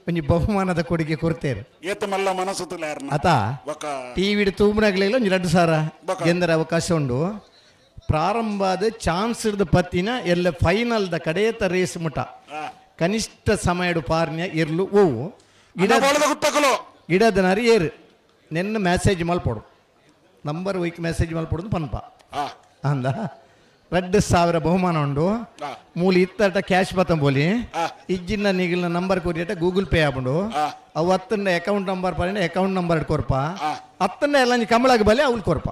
ಒಂಜಿ ಬಹುಮಾನದ ಕೊಡುಗೆ ಕೊಡ್ತೇವೆ. ಏತ ಮಲ್ಲ ಮನಸ್ಸು ಯಾರನ್ನ ಆತ. ಬೊಕ. ಟಿವಿ ತೂಬುನಾಗ್ಲಿಲ್ಲ ಒಂಜಿ 2000 ಬೊಕ. ಗೆಂದರ ಅವಕಾಶ ಉಂಡು. ಪ್ರಾರಂಭದ ಚಾನ್ಸ್ ಹಿಡ್ದು ಪತ್ತಿನ ಎಲ್ಲ ಫೈನಲ್ದ ಕಡೇತ ರೇಸ್ ಮುಟ ಆ. ಕನಿಷ್ಠ ಸಮಯಡು ಪಾರ್ನ್ಯ ಇರ್ಲು ಹೂವು ಗಿಡ ಅಣ್ಣ, ಬೋಳದ ಗುತ್ತಕಲು. ಗಿಡದ ನರಿ ಏರು ನೆನ್ನ ಮೆಸೇಜ್ ಮಲ್ಪೊಡು, ನಂಬರ್ ಒಯ್ಕ್ ಮೆಸೇಜ್ ಮಲ್ಪೊಡು ಪನ್ಪ. ಆ. ಅಂದ 2000 ಬಹುಮಾನ ಉಂಡು. ಆ. ಮೂಲಿ ಇತ್ತಟ ಕ್ಯಾಶ್ ಬತ್ತಂಬೋಲಿ. ಆ. ಇಜ್ಜಿನ ನಿಗಿಲ್ನ ನಂಬರ್ ಕೊರಿಯಟ ಗೂಗಲ್ ಪೇ ಆಪುಂಡು. ಆ. ಅವು ಅತ್ತಂಡ ಅಕೌಂಟ್ ನಂಬರ್ ಪಂಡ ಅಕೌಂಟ್ ನಂಬರ್ ಕೊರ್ಪ. ಅತ್ತಂಡ ಎಲ್ಲ ಕಂಬಳಗ್ ಬಲೆ ಅವ್ಲು ಕೊರ್ಪ.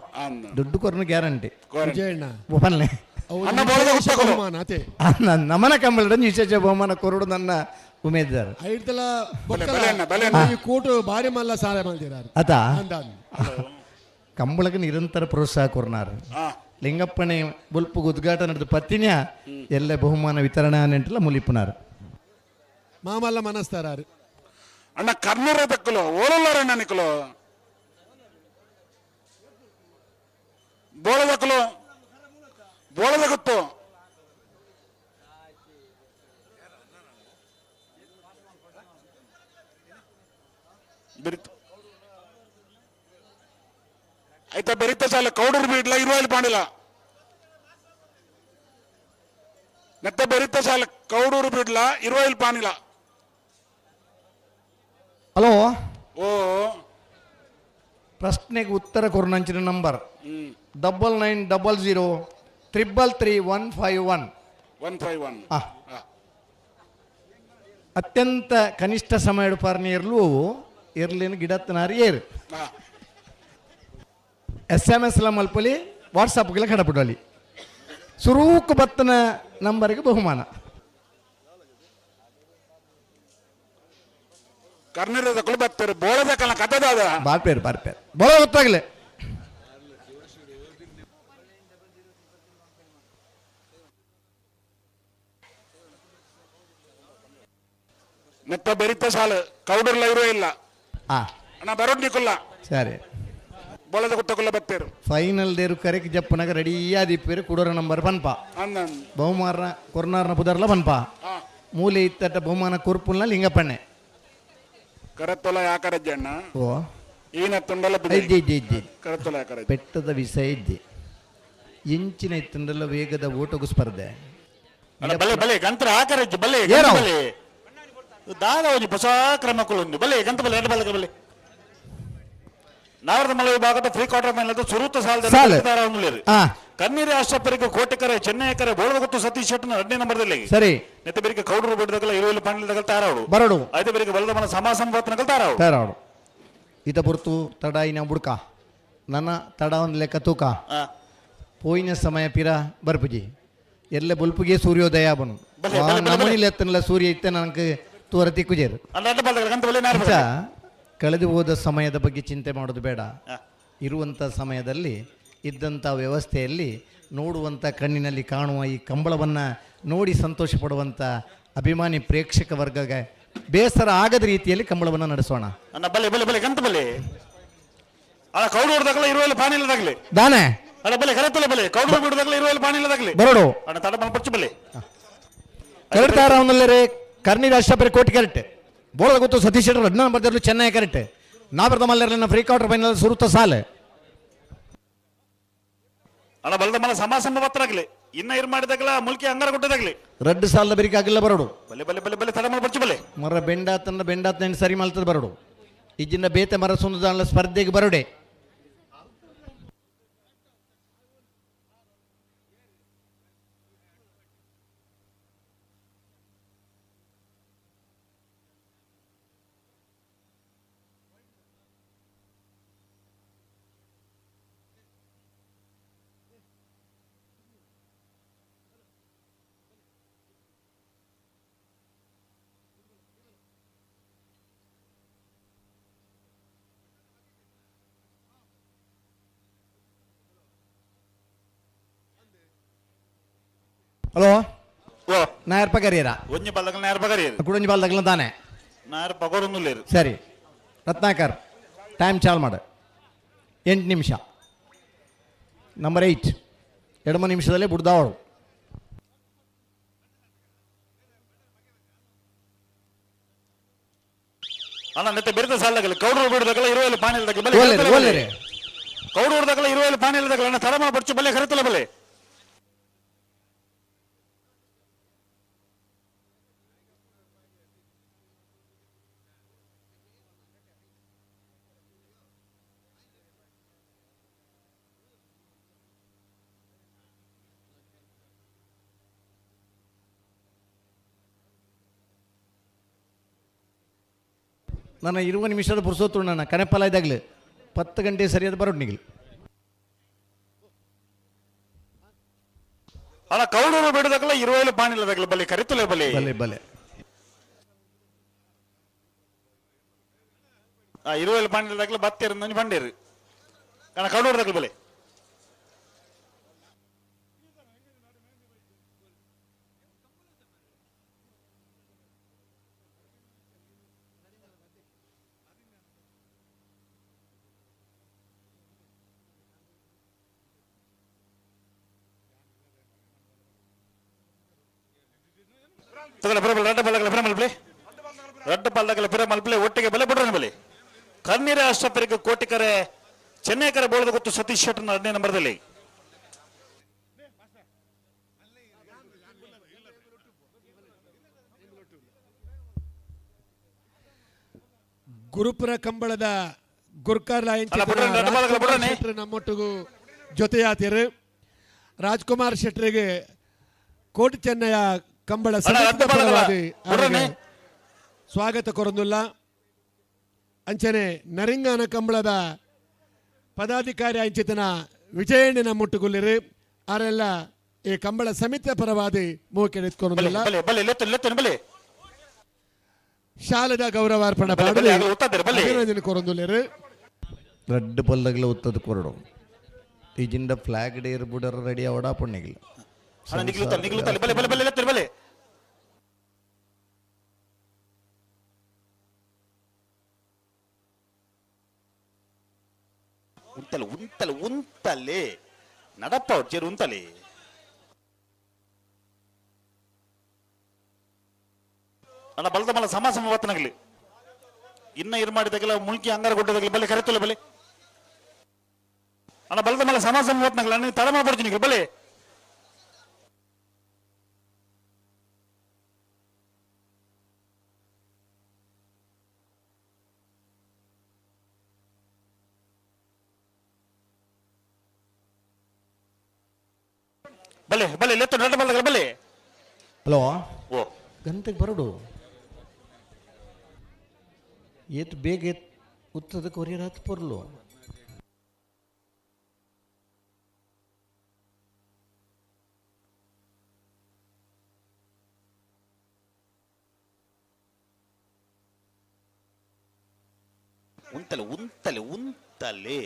ದುಡ್ಡು ಕೊರ್ನು ಗ್ಯಾರಂಟಿ. ವಿಜಯಣ್ಣ. ಪನ್ಲೆ. ಅವು ಅಣ್ಣ ಬೋಳದ ವಿಶೇಷ ಗುತ್ತಗಳು. ಬಹುಮಾನ ಅತೆ. ನಮನ ಕಂಬಳ ವಿಶೇಷ ಬಹುಮಾನ ಕೊರಡು ನನ್ನ ಉಮೇದಾರ್. ಐಡ್ತಲ ಬೊಕ್ಕಲ. ಬಲೆ ಅಣ್ಣ, ಬಲೆ ಅಣ್ಣ. ಈ ಕೂಟು ಬಾರಿ ಮಲ್ಲ ಸಾಲ ಮಲ್ದಿರಾರು. ಅತ. ಅಂದಾನ್. ಕಂಬಳಕ್ಕೆ ನಿರಂತರ ಪ್ರೋತ್ಸಾಹ ಕೊರ್ನಾರು. ಲಿಂಗಪ್ಪಣೆ ಬುಲ್ಪುಗ್ ಉದ್ಘಾಟನೆ ನಡೆದ ಪತ್ತಿನ ಎಲ್ಲ ಬಹುಮಾನ ವಿತರಣಾ ನೆಂಟಲ ಮುಲಿಪುನಾರು. ಮಾಮಲ್ಲ ಮನಸ್ತಾರಾರು. ಅಣ್ಣ, ಕರ್ನೂರ ದಕ್ಕಲು ಓಲಲ್ಲಾರಣ್ಣ ನಿಕ್ಕಲು ಬೋಳದಕ್ಕಲು ಬೋಳದ ಗೊತ್ತು. ಬೆರಿತ ಆಯ್ತಾ, ಬೆರಿತ ಸಾಲ ಕೌಡೂರು ಬೀಡ್ಲ ಇರುವಲ್ಲಿ ಪಾಂಡಿಲ ನೆತ್ತ ಬೆರಿತ ಸಾಲ ಕೌಡೂರು ಬೀಡ್ಲ ಇರುವಲ್ಲಿ ಪಾನಿಲ. ಹಲೋ. ಓ. ಪ್ರಶ್ನೆಗೆ ಉತ್ತರ ಕೊರ್ನಂಚಿನ ನಂಬರ್ 9900333151. 151. ಆ. ಅತ್ಯಂತ ಕನಿಷ್ಠ ಸಮಯ ಪಾರ್ನಿ ಇರ್ಲು ಇರ್ಲಿನ ಗಿಡತ್ತನಾರಿ ಏರು. ಎಸ್ ಎಮ್ ಎಸ್ ಲ ಮಲ್ಪಲಿ, ವಾಟ್ಸಪ್ಗೆಲ್ಲ ಕಡಪಡಲಿ. ಸುರೂಕ್ ಬತ್ತನ ನಂಬರ್ಗೆ ಬಹುಮಾನ. ಕರ್ನೂರದ ಕುಲಬತ್ತರು ಬೋಳದ ಕಲ ಕಥದಾದ. ಬಾರ್ಪೇರು ಬಾರ್ಪೇರು ಬರೋ ಗೊತ್ತಾಗಲೆ. ನೆತ್ತ ಬೆರಿತ ಸಾಲು ಕೌಡರ್ಲ ಇರೋ ಇಲ್ಲ. ಆ. ಅಣ್ಣ, ಬರೋಡ್ ನಿಕುಲ್ಲ. ಸರಿ. ಬೋಳದ ಗುತ್ತಕುಲ್ಲ ಬತ್ತೇರು. ಫೈನಲ್ ದೇರು ಕರೆಕ್ ಜಪ್ಪನಾಗ ರೆಡಿಯಾದಿಪ್ಪೇರು ಕುಡೋರ ನಂಬರ್ ಪನ್ಪ. ಅಂದ. ಬಹುಮಾನ ಕೊರ್ನಾರ್ನ ಪುದರ್ಲ ಪನ್ಪ. ಮೂಲೆ ಇತ್ತಟ್ಟ ಬಹುಮಾನ ಕುರ್ಪುಲ್ನ ಲಿಂಗಪ್ಪಣ್ಣೆ. ಕರತ್ತೊಲ ಯಾಕರಜ್ಜಣ್ಣ. ಓ. ಈನ ತುಂಡಲ. ಇದ್ದಿ ಇದ್ದಿ ಇದ್ದಿ. ಕರತ್ತೊಲ ಯಾಕರಜ್ಜ. ಪೆಟ್ಟದ ವಿಷಯ ಇದ್ದಿ, ಇಂಚಿನ ಇತ್ತಂಡಲ ವೇಗದ ಓಟಗು ಸ್ಪರ್ಧೆ. ಅಲ್ಲ, ಬಲೆ ಬಲೆ ಗಂತ್ರ ಆಕರಜ್ಜಿ ಬಲೆ. ಏನೋ? ಗಂತ ಬಲೆ ದಾದ ಒಂಜಿ ಹೊಸ ಕ್ರಮಕ್ಕುಲುಂದು ಬಲೆ ಗಂತ ಬಲೆ ಎರಡು ಬಲೆ ಬಲೆ ನಾರದ ಮಲ ವಿಭಾಗದ ಫ್ರೀ ಕ್ವಾರ್ಟರ್ ಫೈನಲ್ ಸುರುತ ಸಾಲು. ಸಾಲದಲ್ಲಿ ಆ. ಕಣ್ಣೀರಿ ಅಷ್ಟಪರಿಗೆ ಕೋಟೆಕರೆ ಚೆನ್ನೈಕರೆ ಬೋಳದಗುತ್ತು ಸತೀಶ್ ಶೆಟ್ಟನ ಎರಡನೇ ನಂಬರ್ದಲ್ಲಿ. ಸರಿ. ನೆತ್ತ ಬೇರಿಗೆ ಕೌಡರು ಬಿಡದಗಲ ಇರುವಲ್ಲಿ ಪಾಂಡಿಲ್ ತಾರಾವಡು. ಬರಡು. ಐತೆ ಬೇರಿಗೆ ಬಲದ ಮನ ಸಮಾಸಂಭವತ್ನಗಲ್ ತಾರಾವಡು. ತಯಾರಾಡು ಇತ ಪುರ್ತು ತಡ ಇನ್ನ ಬುಡ್ಕ ನನ್ನ ತಡ ಒಂದು ಲೆಕ್ಕ ತೂಕ. ಪೋಯಿನ ಸಮಯ ಪಿರ ಬರ್ಪುಜಿ ಎಲ್ಲ ಬೊಲ್ಪುಗೆ ಸೂರ್ಯೋದಯ ಬನು. ಬಲೆ, ಬಲೆ, ಬಲೆ, ಬಲೆ. ನಮನಿಲ್ ಎತ್ತನಲ್ಲ ಸೂರ್ಯ ಇತ್ತೆ ನನಗೆ ತೂರ ತಿಕ್ಕುಜೇರು. ಅಲ್ಲ, ಅಡ್ಡ ಬಲದ ಗಂತ ಬಲೆ ನಾರು. ಅಂಚ ಕಳೆದು ಹೋದ ಸಮಯದ ಬಗ್ಗೆ ಚಿಂತೆ ಮಾಡೋದು ಬೇಡ. ಇರುವಂಥ ಸಮಯದಲ್ಲಿ ಇದ್ದಂಥ ವ್ಯವಸ್ಥೆಯಲ್ಲಿ ನೋಡುವಂಥ ಕಣ್ಣಿನಲ್ಲಿ ಕಾಣುವ ಈ ಕಂಬಳವನ್ನು ನೋಡಿ ಸಂತೋಷ ಪಡುವಂಥ ಅಭಿಮಾನಿ ಪ್ರೇಕ್ಷಕ ವರ್ಗಗೆ ಬೇಸರ ಆಗದ ರೀತಿಯಲ್ಲಿ ಕಂಬಳವನ್ನು ನಡೆಸೋಣ. ಅಣ್ಣ, ಬಲೆ ಬಲೆ ಬಲೆ ಗಂತ ಬಲೆ. ಅಲ್ಲ, ಕೌಡೂರು ದಗಲ ಇರುವಲ್ಲಿ ಪಾನಿಲ್ಲದಾಗಲಿ. ದಾನೆ. ಅಲ್ಲ, ಬಲೆ ಕರೆತಲೆ ಬಲೆ ಕೌಡೂರು ಬಿಡದಗಲ ಇರುವಲ್ಲಿ ಪಾನಿಲ್ಲದಾಗಲಿ. ಬರೋಡು. ಅಣ್ಣ, ತಡ ಪಚ್ಚು ಬಲೆ. ಕರೆಕ್ಟ್ ಅವನಲ್ಲೇ ಕರ್ನಿ ರಾಷ್ಟ್ರಪರಿ ಕೋಟಿ ಕರೆಕ್ಟ್. ಬೋಳದ ಗೊತ್ತು ಸತೀಶ್ ಶೆಟ್ಟರ್ 14 ಬರ್ದಿರಲು ಚೆನ್ನೈ ಕರೆಕ್ಟ್. ನಾಬರ್ದ ಮಲ್ಲರ್ಲಿನ ಫ್ರೀ ಕ್ವಾರ್ಟರ್ ಫೈನಲ್ ಸುರುತ ಸಾಲೆ. ಅಣ್ಣ, ಬಲದ ಮಲ ಸಮಾಸಂಭವತ್ತರಾಗಲಿ ಇನ್ನ ಇರ್ ಮಾಡಿದಾಗಲ ಮುಲ್ಕಿ ಅಂಗಾರ ಕೊಟ್ಟದಾಗಲಿ. ರಡ್ಡು ಸಾಲದ ಬೆರಿಕಾಗಿಲ್ಲ ಬರೋಡು. ಬಲೆ ಬಲೆ ಬಲೆ ಬಲೆ ತಡ ಪಚ್ಚು ಬಲೆ. ಮರ ಬೆಂಡಾತನ ಬೆಂಡಾತನ ಸರಿ ಮಲ್ತದ ಬರೋಡು. ಇಜ್ಜಿಂದ ಬೇತೆ ಮರ ಸುಂದದಾಳ ಸ್ಪರ್ಧೆಗೆ ಬರೋಡೆ. ಹಲೋ. ಓ. ನಾಯರ್ ಪಗರಿಯರ. ಒಂಜಿ ಬಲ್ಲಗಲ ನೇರ ಪಗರಿ. ಕುಡಂಜಿ ಬಾಲ್ದಾಗಲ ತಾನೆ. ನಾರ ಪಗೋರೊಂದುಲ್ಲೇರು. ಸರಿ ರತ್ನಾಕರ್, ಟೈಮ್ ಚಾಲು ಮಾಡು. 8 ನಿಮಿಷ. ನಂಬರ್ 8 2 ನಿಮಿಷದಲ್ಲೇ ಬುಡ್ದಾವಳು. ಅಣ್ಣ, ನೆತ್ತೆ ಬೆರೆತ ಸಾಲದಾಗಲಿ ಕೌಡರು ಬಿಡದಾಗಲ ಇರುವಲ್ಲಿ ಪಾನಿಲ್ಲದಾಗಲಿ ಬಲೆ. ಓಲೇರಿ ಓಲೇರಿ. ಕೌಡೂರು ದಾಗಲ ಇರುವಲ್ಲಿ ಪಾನಿಲ್ಲದಾಗಲ. ಅಣ್ಣ, ತಡ ಪಚ್ಚು ಬಲೆ ಕರೆತಲೆ ಬಲೆ. ನನ್ನ 20 ನಿಮಿಷದ ಪುರ್ಸೊತ್ತು ನನ್ನ ಕನೆಪ್ಪಲಾಯ್ದಾಗ್ಲು 10 ಗಂಟೆ ಸರಿಯಾದ ಬರೋಡು ನಿಗಲು. ಅಲ್ಲ ಕೌಡೂರು ಬಿಡದಕ್ಕಲ್ಲ 20 ಪಾಣಿಲ್ಲದಾಗಲ ಬಲಿ ಕರಿತುಲೆ ಬಲಿ. ಬಲೆ ಬಲೆ. 20 ಪಾಣಿಲ್ಲದಾಗಲ ಬತ್ತೇರು ನಂಜಿ ಬಂಡೇರು ಅಣ್ಣ ಕೌಡೂರು ದಕ್ಕಲ ಬಲೆ. ತಗಲ ಬರಬಲ್ಲ ರಡ್ಡ ಬಲ್ಲಗಲ ಬಿರ ಮಲ್ಪಲೆ ರಡ್ಡ ಪಲ್ದಗಲ ಬಿರ ಮಲ್ಪಲೆ ಒಟ್ಟಿಗೆ ಬೆಲೆ ಬಿಡ್ರನ ಬಲೆ ಕಣ್ಣೀರ ಅಷ್ಟಪರಿಗೆ ಕೋಟಿಕರೆ ಚೆನ್ನೈಕರೆ ಬೋಳದ ಗೊತ್ತು ಸತೀಶ್ ಶೆಟ್ಟರ್ 2ನೇ ನಂಬರ್ದಲ್ಲಿ. ಗುರುಪುರ ಕಂಬಳದ ಗುರ್ಕಾರ್ಲ ಅಲ್ಲ, ಬಿಡ್ರಿ, ರಡ್ಡ ಬಾಲಕರ ಬಿಡ್ರಿ. ಶೆಟ್ಟರ್ ನಮ್ಮೊಟ್ಟಿಗೂ ಜೊತೆಯಾತಿರು. ರಾಜ್ಕುಮಾರ್ ಶೆಟ್ಟರಿಗೆ ಕೋಟಿ ಚೆನ್ನಯ್ಯ ಕಂಬಳ ಅಣ್ಣ, ಸಮಿತಿದ ರಡ್ಡ ಬಾಲಕರ ಪರವಾಗಿ ಬಿಡ್ರಿ. ಅವರಿಗೆ ಸ್ವಾಗತ ಕೊರೊಂದುಲ್ಲ. ಅಂಚನೆ ನರಿಂಗಾನ ಕಂಬಳದ ಪದಾಧಿಕಾರಿ ಅಂಚಿತನ ವಿಜಯಣ್ಣನ ಮುಟ್ಟುಗುಲ್ಲಿರು ಆರೆಲ್ಲ ಈ ಕಂಬಳ ಸಮಿತಿಯ ಪರವಾಗಿ ಮೂಕೆ ಬಲೆ ನಿಂತ್ಕೊಂಡಿಲ್ಲ. ಬಲೆ ಬಲೆ ಲೆತ್ತು ಲೆತ್ತು ಬಲೆ. ಶಾಲೆದ ಗೌರವಾರ್ಪಣೆ ಬಲೆ, ಪಾಡಲು ಬಲೆ, ಅದು ಉತ್ತದಿರು, ಬಲೆ. ಅಭಿನಂದನೆ ಕೊರೊಂದುಲ್ಲೆರು. ರಡ್ಡ್ ಪಲ್ಲಗಲ ಉತ್ತದ ಕೊರಡು ಈಜಿಂದ ಫ್ಲಾಗ್ ಡೇರ್ ಬುಡರ್ ರೆಡಿ ಅವಡ ಪೊಣ್ಣಿಗಿಲ್ಲ. ಅಣ್ಣ ನಿಗ್ಲುತ್ತಲ್ಲ ನಿಗ್ಲುತ್ತಲ್ಲ ಬಲೆ ಬಲೆ ಬಲೆ ಲೆತ್ತು ಬಲೆ. ಉಂತಲೆ ಉಂತಲೆ ಉಂತಲೆ ನಡಪ್ಪ ಅವ್ರು ಜೇರು ಉಂತಲೆ. ಅಣ್ಣ ಬಲದ ಮಲ್ಲ ಸಮ ಸಮ ಬತ್ತನಗಲಿ ಇನ್ನ ಇರ್ ಮಾಡಿದಾಗಲ ಮುಲ್ಕಿ ಅಂಗಾರ ಕೊಟ್ಟದಾಗಲಿ ಬಲೆ ಕರೆತಲ್ಲ ಬಲೆ. ಅಣ್ಣ ಬಲದ ಮಲ್ಲ ಸಮ ಸಮ ಬತ್ತನಗಲ ಅಣ್ಣ ತಡ ಮಾಡ್ಬಿಡ್ತೀನಿ ಬಲೆ. ಬಲೆ ಬಲೆ ಲೆತ್ತು ನಡ ಬಲದ ಬಲೆ. ಹಲೋ. ಓ ಗಂಟೆಗೆ ಬರೋಡು ಏತ್ ಬೇಗ ಏತ್ ಉತ್ತದ ಕೊರಿಯರ್ ಹತ್ತು ಪೊರ್ಲು. ಉಂತಲೆ ಉಂತಲೆ ಉಂತಲೆ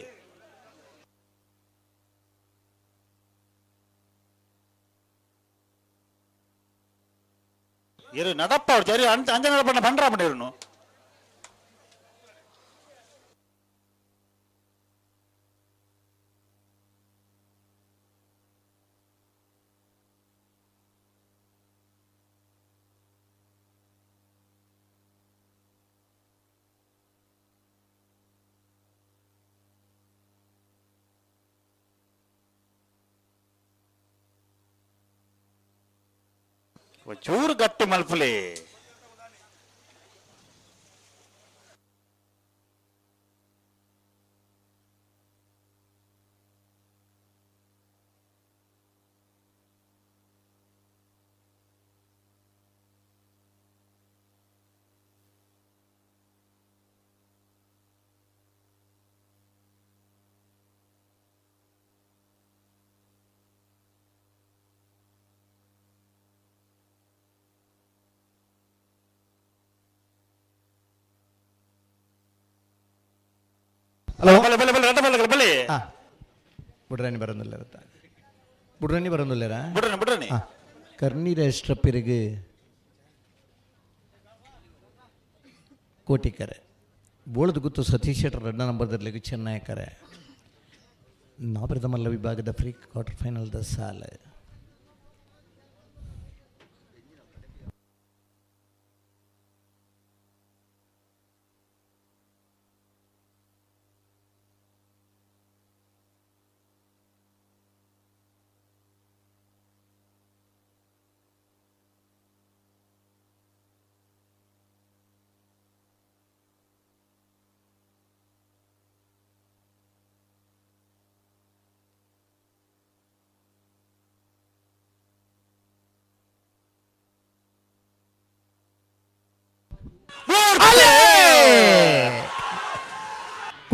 ಇರು ನಡಪ್ಪ ಅವ್ರು ಜರಿ ಅಂಜ ಅಂಜನ ಬಣ್ಣ ಬಂಡ್ರ ಬಂಡಿರುನು. ಚೂರು ಗಟ್ಟಿ ಮಲ್ಪುಲೆ. ಹಲೋ. ಬಲೆ ಬಲೆ ಬಲೆ ರಡ್ಡ ಬಲೆ ಬಲೆ. ಹಾಂ ಬುಡ್ರಾಣಿ ಬರೋದಿಲ್ಲ ಬುಡ್ರಾಣಿ ಬರೋದಿಲ್ಲರಾ? ಬಿಡ್ರನಿ ಬಿಡ್ರನಿ. ಹಾಂ ಕರ್ನೀರ ಎಷ್ಟಪ್ಪಿರಿಗೆ ಕೋಟಿಕರೆ ಬೋಳದ ಗುತ್ತು ಸತೀಶ್ ಶೆಟ್ಟರ್ ರಡ್ಡ ನಂಬರ್ದಲ್ಲಿ ಚೆನ್ನೈ ಕರೆ ನಾಬ್ರದ ಮಲ್ಲ ವಿಭಾಗದ ಪ್ರೀ ಕ್ವಾರ್ಟರ್ ಫೈನಲ್ದ ಸಾಲ.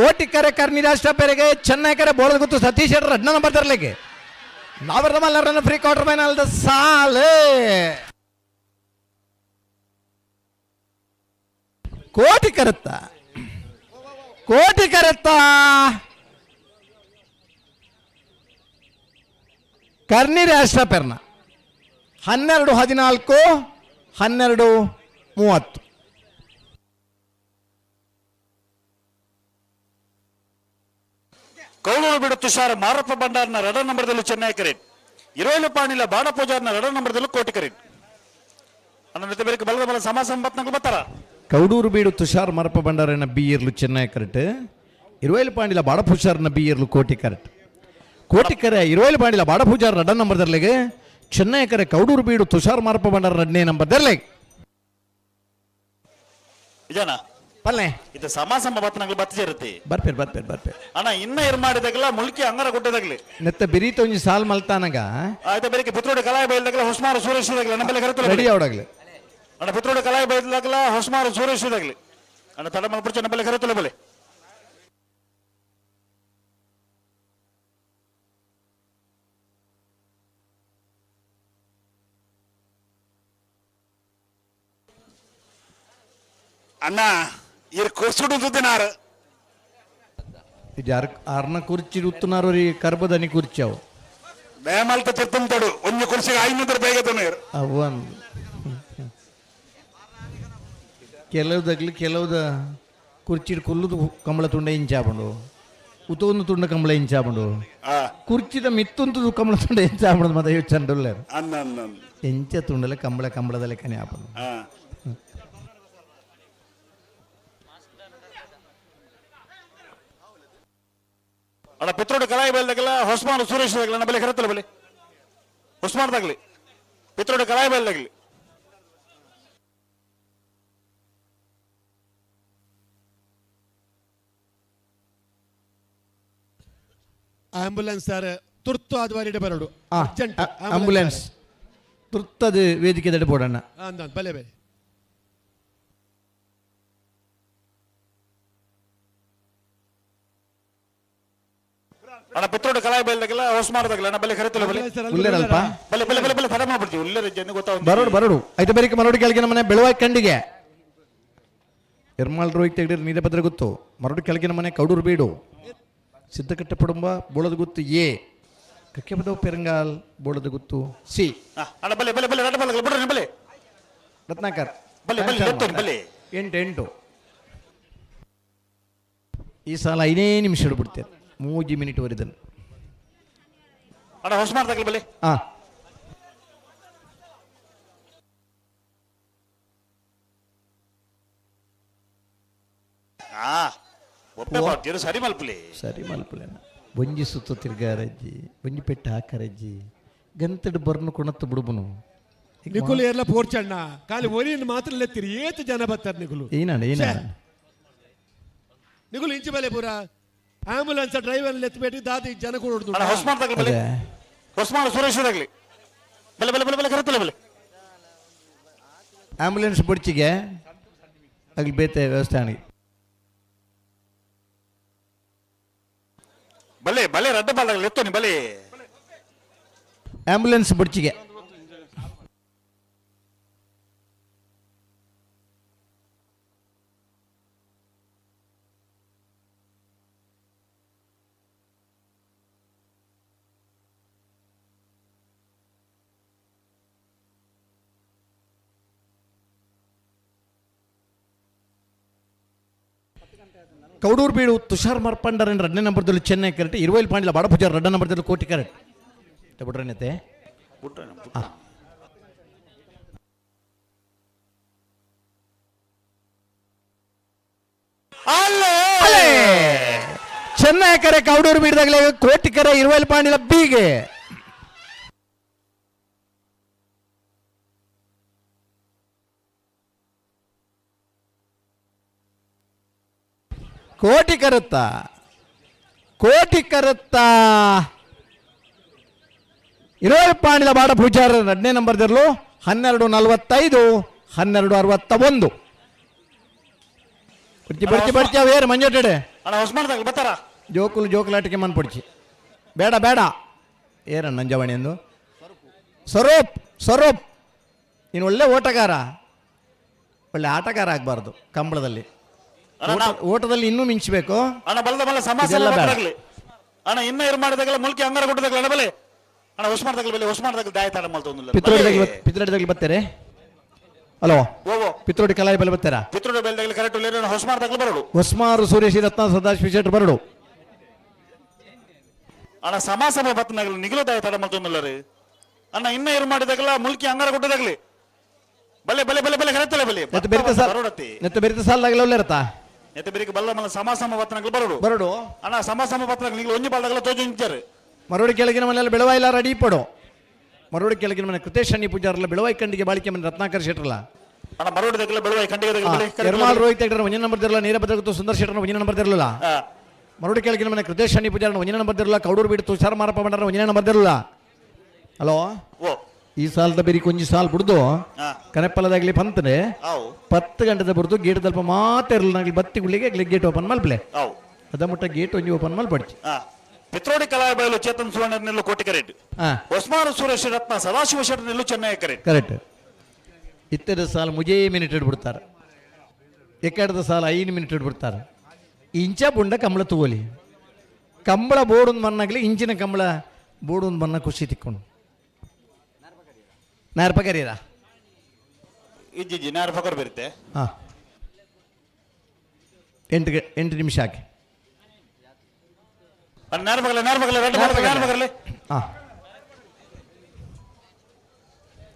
Kotikare ಕರ್ನಿರಾಷ್ಟ್ರ ಪೆರೆಗೆ ಚೆನ್ನೈಕರೆ ಬೋಳದ ಗೊತ್ತು ಸತೀಶ್ ಶೆಟ್ಟರ್ ರಡ್ನ ನಂಬರ್ ತರಲಿಕ್ಕೆ ನಾವರ್ದ ಮಲ್ಲರನ್ನ free quarter final ಸಾಲ್. ಕೋಟಿ ಕರುತ್ತ, ಕೋಟಿ ಕರುತ್ತ ಕರ್ನಿರಾಷ್ಟ್ರ ಪೆರ್ನ 12-14, 12-30. ಕೌಳೂರು ಬಿಡು ತುಷಾರ್ ಮಾರಪ್ಪ ಭಂಡಾರ್ನ ರಡ ನಂಬರ್ದಲ್ಲಿ ಚೆನ್ನೈ ಕರೀನ್. ಇರೋಲು ಪಾಣಿಲ ಬಾಡ ಪೂಜಾರ್ನ ರಡ ನಂಬರ್ದಲ್ಲಿ ಕೋಟಿ ಕರೀನ್. ಅನ್ನ ಬೇರೆ ಬಲದ ಬಲ ಸಮ ಸಂಪತ್ನಗಳು ಬರ್ತಾರ. ಕೌಡೂರು ಬೀಡು ತುಷಾರ್ ಮರಪ್ಪ ಭಂಡಾರನ ಬಿ ಇರ್ಲು ಚೆನ್ನೈ ಕರೆಟ್, ಇರುವೈಲು ಪಾಂಡಿಲ ಬಾಡ ಪೂಜಾರ್ನ ಬಿ ಇರ್ಲು ಕೋಟಿ ಕರೆಟ್. ಕೋಟಿಕರೆ ಇರುವೈಲು ಪಾಂಡಿಲ ಬಾಡ ಪೂಜಾರ್ ರಡ ನಂಬರ್ ದರ್ಲೆಗೆ, ಚೆನ್ನೈ ಕರೆ ಕೌಡೂರು ಬೀಡು ತುಷಾರ್ ಮಾರಪ್ಪ ಭಂಡಾರ ರಡ್ನೇ ನಂಬರ್ ದರ್ಲೆಗೆ. ಇಜಾನ ಪಲ್ಲೆ ಇದು ಸಮ ಸಮ ಬತ್ತನಗಳು ಬತ್ತ ಸೇರುತ್ತೆ. ಬರ್ಪೇರ್ ಬರ್ಪೇರ್ ಬರ್ಪೇರ್. ಅಣ್ಣ ಇನ್ನ ಇರ್ ಮಾಡಿದಾಗಲ ಮುಲ್ಕಿ ಅಂಗರ ಗುಡ್ಡದಾಗ್ಲಿ. ನೆತ್ತ ಬಿರೀತ ಒಂಜಿ ಸಾಲ್ ಮಲ್ತಾನಗ. ಆಯ್ತಾ ಬೇರೆ ಪಿತ್ರೋಡಿ ಕಲಾಯ ಬೈಲ್ದಾಗಲ ಹೊಸ್ಮಾರು ಸುರೇಶ್ ಇದಾಗಲ ನಮ್ಮಲ್ಲಿ ಕರೆತಲ್ಲ. ರೆಡಿ ಅವಡಾಗ್ಲಿ. ಅಣ್ಣ ಪಿತ್ರೋಡಿ ಕಲಾಯ ಬೈಲ್ದಾಗಲ ಹೊಸ್ಮಾರು ಸುರೇಶ್ ಇದಾಗ್ಲಿ. ಅಣ್ಣ ತಡ ಮಲ್ಪುರ್ಚ ನಮ್ಮಲ್ಲಿ ಕರೆತಲ್ಲ ಬಲೆ. ಅಣ್ಣ ಇರ್ ಕುರ್ಸುಡು ದುದ್ದಿನಾರು. ಇದು ಅರ್ನ ಕುರ್ಚಿ ಉತ್ತುನಾರು ರೀ ಕರ್ಬದನಿ ಕುರ್ಚಿ ಅವು. ನೇಮಲ್ತ ಚಿತ್ತಂತಡು ಒಂಜಿ ಕುರ್ಸಿಗೆ 500 ರೂಪಾಯಿಗೆ ತುನೀರ್. ಅವನ್ ಕೆಲವುದಾಗ್ಲಿ ಕೆಲವುದ ಕುರ್ಚಿ ಕುಲ್ಲುದು ಕಂಬಳ ತುಂಡ ಇಂಚಾಪುಂಡು, ಉತೊಂದು ತುಂಡ ಕಂಬಳ ಇಂಚಾಪುಂಡು, ಕುರ್ಚಿದ ಮಿತ್ತುಂತು ಕಂಬಳ ತುಂಡ ಇಂಚಾಪುಂಡು ಮತ್ತೆ ಯೋಚನೆ ಉಲ್ಲೇರು. ಅನ್ನ ಅನ್ನ ಅನ್ನ. ಎಂಚ ತುಂಡಲೆ ಕಂಬಳ ಕಂಬಳದ ಲೆಕ್ಕನೆ ಆಪುಂಡು. ಅಣ್ಣ ಪಿತ್ರೋಡಿ ಕಲಾಯ ಬೈಲ್ದಾಗಲ ಹೊಸ್ಮಾರು ಸುರೇಶ್ ಇದಾಗಲ ನಮ್ಮಲ್ಲಿ ಕರೆತಲ್ಲ ಬಲೆ. ಹೊಸ್ಮಾರ್ದಾಗ್ಲಿ ಪಿತ್ರೋಡಿ ಕಲಾಯ ಬೈಲ್ದಾಗ್ಲಿ. ಆಂಬ್ಯುಲೆನ್ಸ್ ಸರ್ ತುರ್ತು ಆದ್ವಾರಿಡೆ ಬರಡು. ಅರ್ಜೆಂಟ್. ಆಂಬುಲೆನ್ಸ್ ತುರ್ತದ ವೇದಿಕೆ ದಡೆ ಬೋಡಣ್ಣ. ಅಂದ ಬಲೆ ಬಲೆ. ಅಣ್ಣ ಪಿತ್ರೋಡಿ ಕಲಾಯ ಬೈಲ್ದಾಗಲ ಹೊಸ್ಮಾರ್ದಾಗ್ಲಿ ನಮ್ಮಲ್ಲಿ ಕರೆತಲ್ಲ ಬಲೆ. ಉಲ್ಲೇರಲ್ಪ. ಬಲೆ ಬಲೆ ಬಲೆ ಬಲೆ ತಡ ಮಾಡ್ಬಿಡ್ತೀವಿ ಉಲ್ಲೇರ ಜನ ಗೊತ್ತಾಗ. ಬರೋಡು ಬರೋಡು. ಐತೆ ಬೇರಿಕೆ ಮರಡು ಕೆಳಗಿನ ಮನೆ ಬೆಳವಾಯಿ ಕಂಡಿಗೆ ಎರ್ಮಾಲ್ ರೋಹಿತ್ ತೆಗಡಿರ್ ನೀರಭದ್ರ ಗೊತ್ತು ಮರಡು ಕೆಳಗಿನ ಮನೆ ಕೌಡೂರು ಬೀಡು ಸಿದ್ದಕಟ್ಟೆ ಪಡುಂಬ ಬೋಳದ ಗುತ್ತು ಎ ಕಕ್ಕೆಬದವು ಪೆರಂಗಾಲ್ ಬೋಳದ ಗುತ್ತು ಸಿ. ಅಣ್ಣ ಬಲೆ ಬಲೆ ಬಲೆ ರಡ್ಡ ಬಲೆ ಬಿಡ್ರಿ ಬಲೆ. ರತ್ನಾಕರ್. ಬಲೆ, ಬಲೆ, ಎತ್ತೋನಿ, ಬಲೆ. 8 8 ಈ ಸಲ 5 ನಿಮಿಷ ಹಿಡ್ಬಿಡ್ತೇನೆ 3 ಮಿನಿಟ್ ವರಿದನು. ಅಣ್ಣ ಹೊಸ್ಮಾರ್ದಾಗ್ಲಿ ಬಲೆ. ಹಾಂ. ಒಪ್ಪೆ ಬಾರ್ದಿರು ಸರಿ ಮಲ್ಪುಲಿ. ಸರಿ ಮಲ್ಪುಲೇನ ಒಂಜಿ ಸುತ್ತ ತಿರ್ಗಾರಜ್ಜಿ ಒಂಜಿ ಪೆಟ್ಟು ಹಾಕರಜ್ಜಿ ಗಂತಡು ಬರ್ನು ಕೊಣತ್ತು ಬುಡುಬುನು. ನಿಕುಲು ಏರ್ಲ ಪೋರ್ಚಣ್ಣ ಖಾಲಿ ಒರಿನ್ ಮಾತ್ರ ಲೆತ್ತಿರಿ ಏತ್ ಜನ ಬರ್ತಾರೆ ನಿಕುಲು. ಏನಾಡ ಏನಾಡ. ನಿಕುಲು ಇಂಚು ಬಲೆ ಪೂರ ಆಂಬುಲೆನ್ಸ್ ಡ್ರೈವರ್ ಲೆತ್ತಬೇಟಿ ದಾದಿ ಜನ ಕೂಡ ಹೊಡ್ದು. ಅಣ್ಣ ಹೊಸ್ಮಾರ್ದಾಗ್ಲಿ ಬಲೆ. ಅದೇ. ಹೊಸ್ಮಾರು ಸುರೇಶ್ ಇದಾಗ್ಲಿ ಬಲೆ ಬಲೆ ಬಲೆ ಬಲೆ ಕರೆತಲ್ಲ ಬಲೆ. ಆಂಬುಲೆನ್ಸ್ ಬುಡ್ಚಿಗೆ ಅಗ್ಲಿ ಬೇತೆ ವ್ಯವಸ್ಥೆ ಆಣಿ. ಬಲೆ ಬಲೆ ರಡ್ಡ ಬಾಲ್ದಾಗ್ಲಿ ಎತ್ತೋನಿ ಬಲೆ. ಆಂಬುಲೆನ್ಸ್ ಬುಡ್ಚಿಗೆ ಕೌಡೂರು ಬೀಡು ತುಷಾರ್ ಮರ್ಪಂಡರನ್ ಎರಡನೇ ನಂಬರ್ದಲ್ಲಿ ಚೆನ್ನೈ ಕರೆಕ್ಟ್, ಇರುವೈಲ್ ಪಾಂಡಿಲ ಬಾಡಪೂಜಾರ್ ಎರಡನೇ ನಂಬರ್ದಲ್ಲಿ ಕೋಟಿ ಕರೆಕ್ಟ್ ಬಿಡ್ರನತೆ. ಚೆನ್ನೈ ಕರೆ ಕೌಡೂರು ಬೀಡ್ದಾಗಲೇ ಕೋಟಿ ಕರೆ ಇರುವೈಲ್ ಪಾಂಡಿಲ ಬೀಗೆ. ಕೋಟಿ ಕರುತ್ತ ಕೋಟಿ ಕರುತ್ತ ಇರುವೈಲ್ ಪಾಂಡಿಲ ಬಾಡ ಪೂಜಾರ ಎರಡನೇ ನಂಬರ್ದಿರಲು 12:45 12:61. ಬರ್ಚಿ ಬರ್ಚಿ ಬರ್ಚಿ ಅವೇರು ಮಂಜೋಟೆಡೆ. ಅಣ್ಣ ಹೊಸ್ಮಾಡ್ದಾಗ ಬತ್ತಾರ. ಜೋಕುಲು ಜೋಕುಲಾಟಿಕೆ ಮನ್ಪೊಡ್ಚಿ. ಬೇಡ ಬೇಡ, ಏರಣ್ಣ ನಂಜವಾಣಿ ಎಂದು. ಸ್ವರೂಪ್, ಸ್ವರೂಪ್, ನೀನು ಒಳ್ಳೆ ಓಟಗಾರ, ಒಳ್ಳೆ ಆಟಗಾರ ಆಗಬಾರ್ದು ಕಂಬಳದಲ್ಲಿ. ಅಣ್ಣ, ಓಟದಲ್ಲಿ ಇನ್ನೂ ಮಿಂಚಬೇಕು. ಅಣ್ಣ ಬಲದ ಮಲ್ಲ ಸಮಾಸ ಇದೆಲ್ಲ ಬೇಡ. ಬತ್ತಾಗ್ಲಿ. ಅಣ್ಣ ಇನ್ನ ಇರ್ ಮಾಡಿದಾಗಲ ಮುಲ್ಕಿ ಅಂಗಾರ ಗುಡ್ಡದಾಗಲ. ಅಣ್ಣ ಬಲೆ, ಅಣ್ಣ ಹೊಸ್ಮಾಡ್ದಾಗಲ ಬೆಲೆ, ಹೊಸ್ಮಾಡ್ದಾಗಲ ದಾಯ ತಾಡ ಮಲ್ತೊಂದಿಲ್ಲ. ಪಿತ್ರೋಡಿ, ಪಿತ್ರೋಡಿದಾಗಲಿ ಬರ್ತಾರೆ. ಹಲೋ. ಓವೋ. ಪಿತ್ರೋಡಿ ಕಲಾಯಿ ಬಲೆ ಬರ್ತಾರಾ? ಪಿತ್ರೋಡಿ ಬೆಲ್ದಾಗಲಿ ಕರೆಕ್ಟ್ ಇಲ್ಲ, ಹೊಸ್ಮಾಡ್ದಾಗಲ ಬರೋಡು. ಹೊಸ್ಮಾರು ಸೂರ್ಯಶ್ರೀ ರತ್ನ ಸದಾಶಿವ ಶೆಟ್ಟರ್ ಬರಡು. ಅಣ್ಣ ಸಮಾಸಮ ಬತ್ತನಾಗಲಿ ನಿಗಲು ದಾಯ ತಾಡ ಮಲ್ತೊಂದಿಲ್ಲ ರೀ. ಅಣ್ಣ ಇನ್ನ ಇರ್ ಮಾಡಿದಾಗಲ ಮುಲ್ಕಿ ಅಂಗಾರ ಗುಡ್ಡದಾಗ್ಲಿ. ಬಲೆ ಬಲೆ ಬಲೆ ಬಲೆ ಕರೆತ್ತಲೆ ಬಲೆ. ನೆತ್ತ ಬೆರಿತ ಸಾಲ್, ಬರೋಡತಿ. ನೆತ್ತ ಬೆರಿತ ಸಾಲ್ದಾಗಲ ಒಳ್ಳೆ ಇರತ್ತಾ? ನೆತ್ತ ಬೆರಿಕೆ ಬಲ್ಲ ಮಲ್ಲ ಸಮಾಸಮ ಬತ್ತನಾಗಲಿ ಬರೋಡು. ಬರಡು. ಅಣ್ಣ ಸಮಾಸಮ ಬತ್ತನಾಗಲಿ ನಿಗಲು ಒಂಜಿ ಬಾಲ್ದಾಗಲ ತೋಜು ಇಂಚಾರು. ಮರೋಡಿ ಕೆಳಗಿನ ಮನೆಯಲ್ಲಿ ಬೆಳವಾಯಿಲ್ಲ ರೆಡಿ ಪಡು. ಮರೋಡಿ ಕೆಳಗಿನ ಮನೆ ಕೃತೇಶ್ ಶನಿ ಪೂಜಾರಲ್ಲ, ಬೆಳವಾಯಿ ಕಂಡಿಗೆ ಬಾಳಿಕೆ ಮನೆ ರತ್ನಾಕರ್ ಶೆಟ್ಟರ್ಲ. ಅಣ್ಣ ಮರೋಡಿ ದಗಲ ಬೆಳವಾಯಿ ಖಂಡಿಗೆ ದಗಲ ಬಲೆ. ಎರ್ಮಾಲ್ ರೋಹಿತ್ ಹೆಗ್ಡೆರ ಒಂಜಿ ನಂಬರ್ ದಿರಲ್ಲ, ನೀರಭದ್ರ ಸುಂದರ್ ಶೆಟ್ಟರ್ನ ಒಂಜಿ ನಂಬರ್ ದಿರಲ್ಲ. ಮರೋಡಿ ಕೆಳಗಿನ ಮನೆ ಕೃತೇಶ್ ಶನಿ ಪೂಜಾರನ ಒಂಜಿ ನಂಬರ್ ದಿರಲ್ಲ, ಕೌಡೂರು ಬೀಡು ತುಷಾರ್ ಮಾರಪ್ಪ ಭಂಡಾರ ಒಂಜಿ ನಂಬರ್ ದಿರಲ್ಲ. ಹಲೋ. ಓ. ಈ ಸಾಲದ ಬೇರಿ ಕೊಂಜಿ ಸಾಲ್ ಬಿಡ್ದು ಕನೆಪ್ಪಲದಾಗ್ಲಿ ಪಂತನೆ. ಅವು. 10 ಗಂಟೆದ ಬಿಡ್ದು ಗೇಟ್ ದಲ್ಪ ಮಾತಿರಲ್ಲ, ಬತ್ತಿ ಗುಳ್ಳಿಗೆ ಗೇಟ್ ಓಪನ್ ಮಲ್ಪಲೆ. ಅವು. ಅದ ಮುಟ್ಟ ಗೇಟ್ ಒಂಜಿ ಓಪನ್ ಮಲ್ಪಡ್ಚಿ. ಪಿತ್ರೋಡಿ ಕಲಾಬಯಲು ಚೇತನ್ ಸುವರ್ಣ ನಿಲ್ಲು ಕೋಟಿ ಕರೆಟ್. ಹೊಸ್ಮಾರು ಸುರೇಶ್ ರತ್ನ ಸದಾಶಿವ ಶೆಟ್ಟರ್ ನಿಲ್ಲು ಚೆನ್ನೈ ಕರೆಟ್. ಕರೆಕ್ಟ್. ಇತ್ತರ ಸಾಲ ಮುಜೇ ಮಿನಿಟ್ ಇಟ್ಬಿಡ್ತಾರೆ, ಎಕ್ಕಡದ ಸಾಲ 5 ಮಿನಿಟ್ ಇಟ್ಬಿಡ್ತಾರೆ. ಇಂಚ ಬುಂಡ ಕಂಬಳ ತಗೋಲಿ, ಕಂಬಳ ಬೋರ್ಡ್ ಒಂದು ಮನ್ನಾಗಲಿ, ಇಂಚಿನ ಕಂಬಳ ಬೋರ್ಡ್ ಒಂದು ಮನ್ನ ಖುಷಿ ತಿಕ್ಕೊಂಡು. ನಾರ್ಪ ಕರೀರಾ? ಇಜ್ಜಿ ನಾರು ಫಕರ್ ಬರುತ್ತೆ. ಹಾಂ, 8 ನಿಮಿಷ ಹಾಕಿ. ನಾರು ಬಗಲೆ, ನಾರು ಬಗಲೆ, ರೆಡ್ ಬಗಲೆ, ನಾರು ಬಗಲೆ. ಹಾಂ.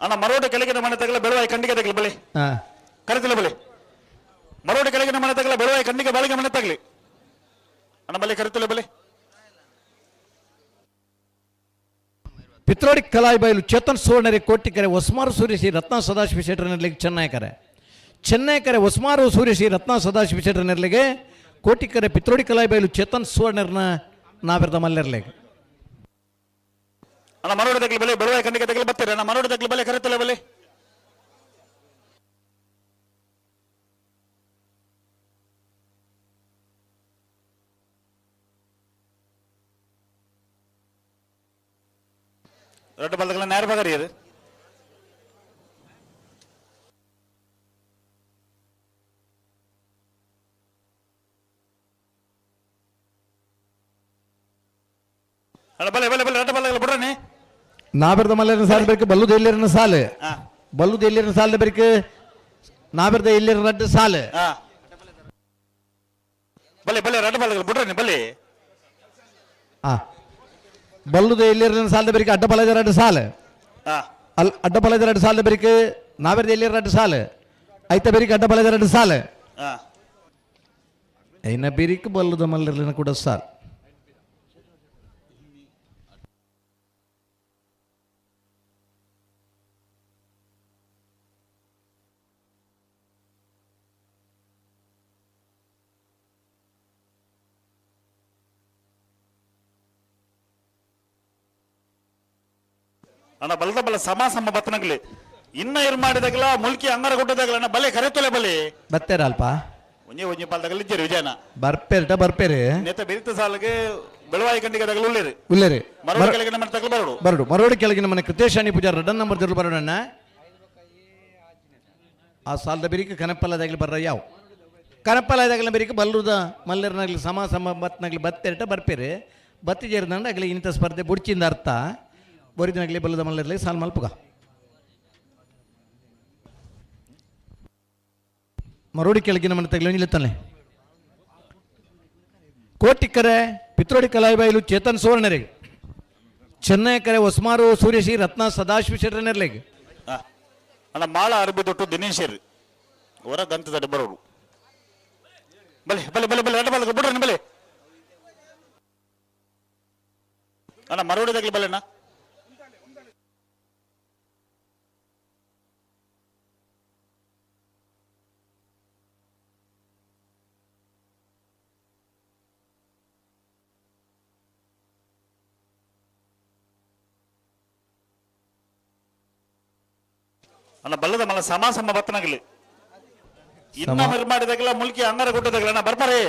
ಅಣ್ಣ ಮರೋಡಿ ಕೆಳಗಿನ ಮನೆ ತಗಲ ಬೆಳವಾಯಿ ಖಂಡಿಗೆ ತಗಲಿ ಬಲಿ. ಹಾಂ. ಕರೆತಿಲ್ಲ ಬಲಿ. ಮರೋಡಿ ಕೆಳಗಿನ ಮನೆ ತಗಲ ಬೆಳವಾಯಿ ಖಂಡಿಗೆ ಬಾಳಿಗೆ ಮನೆ ತಗಲಿ. ಅಣ್ಣ ಬಲಿ, ಕರೆತಿಲ್ಲ ಬಲಿ. ಪಿತ್ರೋಡಿ ಕಲಾಯಿ ಬಯಲು ಚೇತನ್ ಸುವರ್ಣರಿ ಕೋಟಿಕರೆ, ಹೊಸ್ಮಾರು ಸೂರ್ಯಶ್ರೀ ರತ್ನ ಸದಾಶಿವ ಶೆಟ್ಟರ್ ನೆರಳಿಗೆ ಚೆನ್ನೈಕರೆ. ಚೆನ್ನೈಕರೆ ಹೊಸ್ಮಾರು ಸೂರ್ಯಶ್ರೀ ರತ್ನ ಸದಾಶಿವ ಶೆಟ್ಟರ್ ನೆರಳಿಗೆ ಕೋಟಿಕರೆ ಪಿತ್ರೋಡಿ ಕಲಾಯಿ ಬಯಲು ಚೇತನ್ ಸುವರ್ಣರ್ನ ನಾವಿರ್ದ ಮಲ್ಲೆರ್ಲಿಗೆ. ಅಣ್ಣ ಮರೋಡಿ ತಗಲಿ ಬಲೆ, ಬೆಳವಾಯಿ ಖಂಡಿಗೆ ತಗಲಿ ಬರ್ತೀರ. ಅಣ್ಣ ಮರೋಡಿ ತಗಲಿ ಬಲೆ, ಕರೆತಿಲ್ಲ ಬಲೆ. ரெண்டு பல்லக்கெல்லாம் நேரம் பார்க்கறியது. ಅಲ್ಲ ಬಲೆ ಬಲೆ ಬಲೆ ரெண்டு பல்லக்கில் ಬಿಡ್ರನಿ. ನಾಬಿರ್ದ ಮಲ್ಲೆರ್ನ ಸಾಲ ಬೇಕು, ಬಲ್ಲುದ ಎಲ್ಲಿರನ ಸಾಲು. ಬಲ್ಲುದ ಎಲ್ಲಿರನ ಸಾಲ ಬೇಕು, ನಾಬಿರ್ದ ಎಲ್ಲಿರ ರಡ್ಡು ಸಾಲು. ಬಲೆ ಬಲೆ ரெண்டு பல்லக்கில் ಬಿಡ್ರನಿ ಬಲೆ. ಬಲ್ಲುದ ಎಲ್ಲಿರನ ಸಾಲದ ಬೆರಿಕೆ ಅಡ್ಡ ಬಲದ ಎರಡು ಸಾಲು. ಅಲ್ ಅಡ್ಡ ಬಲದ ಎರಡು ಸಾಲದ ಬೆರಿಕೆ ನಾವಿರ್ದ ಎಲ್ಲಿರ ಎರಡು ಸಾಲು, ಐತ ಬೆರಿಕೆ ಅಡ್ಡ ಬಲದ ಎರಡು ಸಾಲು. ಐನ ಬೆರಿಕೆ ಬಲ್ಲುದ ಮಲ್ಲರ್ಲಿನ ಕೂಡ ಸಾಲು. ಅಣ್ಣ ಬಲದ ಬಲ ಸಮ ಸಮ ಬತ್ತನಗ್ಲಿ ಇನ್ನ ಇರ್ ಮಾಡಿದಾಗಲ ಮುಲ್ಕಿ ಅಂಗಾರ ಗುಡ್ಡದಾಗಲ. ಅಣ್ಣ ಬಲೆ, ಕರೆತೊಲೆ ಬಲೆ. ಬತ್ತೇರ ಅಲ್ಪ. ಒಂಜಿ ಒಂಜಿ ಪಾಲ್ದಾಗಲ ಇಜ್ಜರು ವಿಜಯನ. ಬರ್ಪೇರ್ಟ ಬರ್ಪೇರಿ. ನೇತ ಬೆರಿತ ಸಾಲಿಗೆ ಬೆಳವಾಯಿ ಖಂಡಿಗೆ ದಾಗಲ ಉಳ್ಳೇರಿ. ಉಲ್ಲೇರಿ. ಮರಳಿ ಕೆಳಗಿನ ಮನೆ ತಗಲು ಬರೋಡು. ಬರಡು. ಮರೋಡಿ ಕೆಳಗಿನ ಮನೆ ಕೃತೇಶಾನಿ ಪೂಜಾರ್ ರಡ್ಡನ್ ನಂಬರ್ ದಿರ್ಲು ಬರೋಣ. ಆ ಸಾಲದ ಬೆರಿಕೆ ಕನಪ್ಪಲ್ಲದಾಗಲಿ ಬರ್ರ, ಯಾವ ಕನಪ್ಪಲ್ಲದಾಗಲ ಬೆರಿಕೆ ಬಲ್ಲುದ ಮಲ್ಲರ್ನಾಗ್ಲಿ ಸಮ ಸಮ ಬತ್ನಾಗ್ಲಿ ಬತ್ತೆರಟ ಬರ್ಪೇರಿ. ಬತ್ತಿ ಜೇರಿದಂಡ ಆಗಲಿ ಇಂಥ ಸ್ಪರ್ಧೆ ಬುಡ್ಚಿಂದ ಅರ್ಥ ಬೊರಿದಿನಾಗಲಿ ಬಲ್ಲದ ಮಲ್ಲರ್ಲಿ ಸಾಲ್ ಮಲ್ಪುಗ. ಮರೋಡಿ ಕೆಳಗಿನ ಮನೆ ತಗಲಿ ನಿಲ್ಲುತ್ತಾನೆ. ಕೋಟಿಕ್ಕರೆ ಪಿತ್ರೋಡಿ ಕಲಾಯಿಬಾಯಿಲು ಚೇತನ್ ಸುವರ್ಣರಿಗೆ, ಚೆನ್ನೈಕರೆ ಹೊಸ್ಮಾರು ಸೂರ್ಯಶ್ರೀ ರತ್ನ ಸದಾಶಿವ ಶೆಟ್ಟರ್ನೆರ್ಲಿಗೆ. ಅಣ್ಣ ಮಾಳ ಅರಬಿ ದೊಟ್ಟು ದಿನೇಶ್ ಹೊರ ಗಂತದ ಬರೋರು. ಬಲೆ ಬಲೆ ಬಲೆ ಬಲೆ ಅಡ್ಡ ಬಲೆ ಬಿಡ್ರಿ ಬಲೆ. ಅಣ್ಣ ಮರೋಡಿ ತಗಲಿ ಬಲೆ ಅಣ್ಣ. ಅಣ್ಣ ಬಲ್ಲದ ಮಲ್ಲ ಸಮ ಸಮ ಬತ್ತನಾಗಲಿ ಇನ್ನ ಸಮ. ಮಿರ್ ಮಾಡಿದಾಗಲ ಮುಲ್ಕಿ ಅಂಗಾರ ಗುಡ್ಡದಾಗಲ. ಅಣ್ಣ ಬರ್ಪಾರೆ.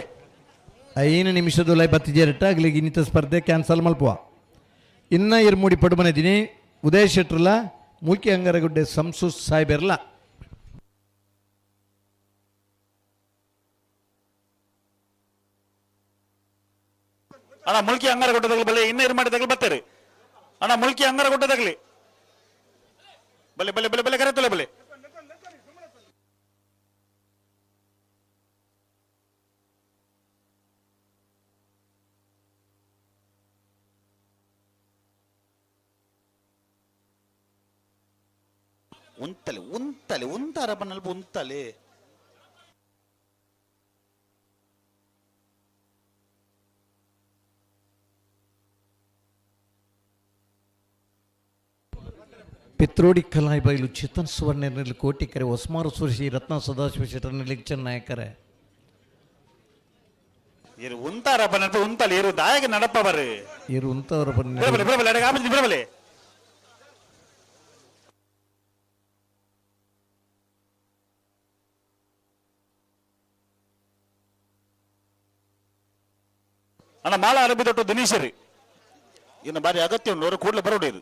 ಐನು ನಿಮಿಷದೊಲೈ ಬತ್ತಿಜೇರಟ್ಟ ಅಗ್ಲಿಗೆ ಇನ್ನಿತ ಸ್ಪರ್ಧೆ ಕ್ಯಾನ್ಸಲ್ ಮಲ್ಪುವ. ಇನ್ನ ಇರ್ಮೂಡಿ ಪಡುಮನೆ ದಿನಿ ಉದಯ ಶೆಟ್ರಲ ಮೂಕಿ ಅಂಗರಗುಡ್ಡೆ ಸಂಸು ಸಾಹೇಬೆರ್ಲ. ಅಣ್ಣ ಮುಲ್ಕಿ ಅಂಗಾರ ಗುಡ್ಡದಾಗಲಿ ಬಲೆ, ಇನ್ನ ಇರ್ ಮಾಡಿದಾಗಲಿ ಬರ್ತಾರೆ. ಅಣ್ಣ ಮುಲ್ಕಿ ಅಂಗಾರ ಗುಡ್ಡದಾಗಲಿ ಬಲೆ ಬಲೆ ಬಲೆ ಬಲೆ ಕರೆತಲೆ ಬಲೆ. ಉಂತಲೆ ಉಂತಲೆ ಉಂತಾರ ಬನ್ನಲ್ಪ ಉಂತಲೆ. ಪಿತ್ರೋಡಿ ಕಲಾಯಿ ಬೈಲು ಚೇತನ್ ಸುವರ್ಣನಲ್ಲಿ ಕೋಟಿಕರೆ ಹೊಸ್ಮಾರು ಸುರೇಶಿ ರತ್ನ ಸದಾಶಿವ ಶೆಟ್ಟರ್ನಲ್ಲಿ ಚೆನ್ನಾಯಕರೆ. ಇರು ಉಂತಾರ ಬನ್ನಲ್ಪ ಉಂತಲೆ ಇರು ದಾಯಗ ನಡಪ ಬರ್ರಿ. ಇರು ಉಂತವರ ಬನ್ನಿ. ಬಿಡಬಲೆ ಬಿಡಬಲೆ ಅಡಗ ಆಮೇಲೆ ಬಿಡಬಲೆ. ಅಣ್ಣ ಮಾಳ ಅರಬಿ ದೊಡ್ಡ ದಿನೇಶರಿ ಇನ್ನು ಬಾರಿ ಅಗತ್ಯ ಉಂಟು, ಅವರು ಕೂಡಲೇ ಬರೋಡಿರು.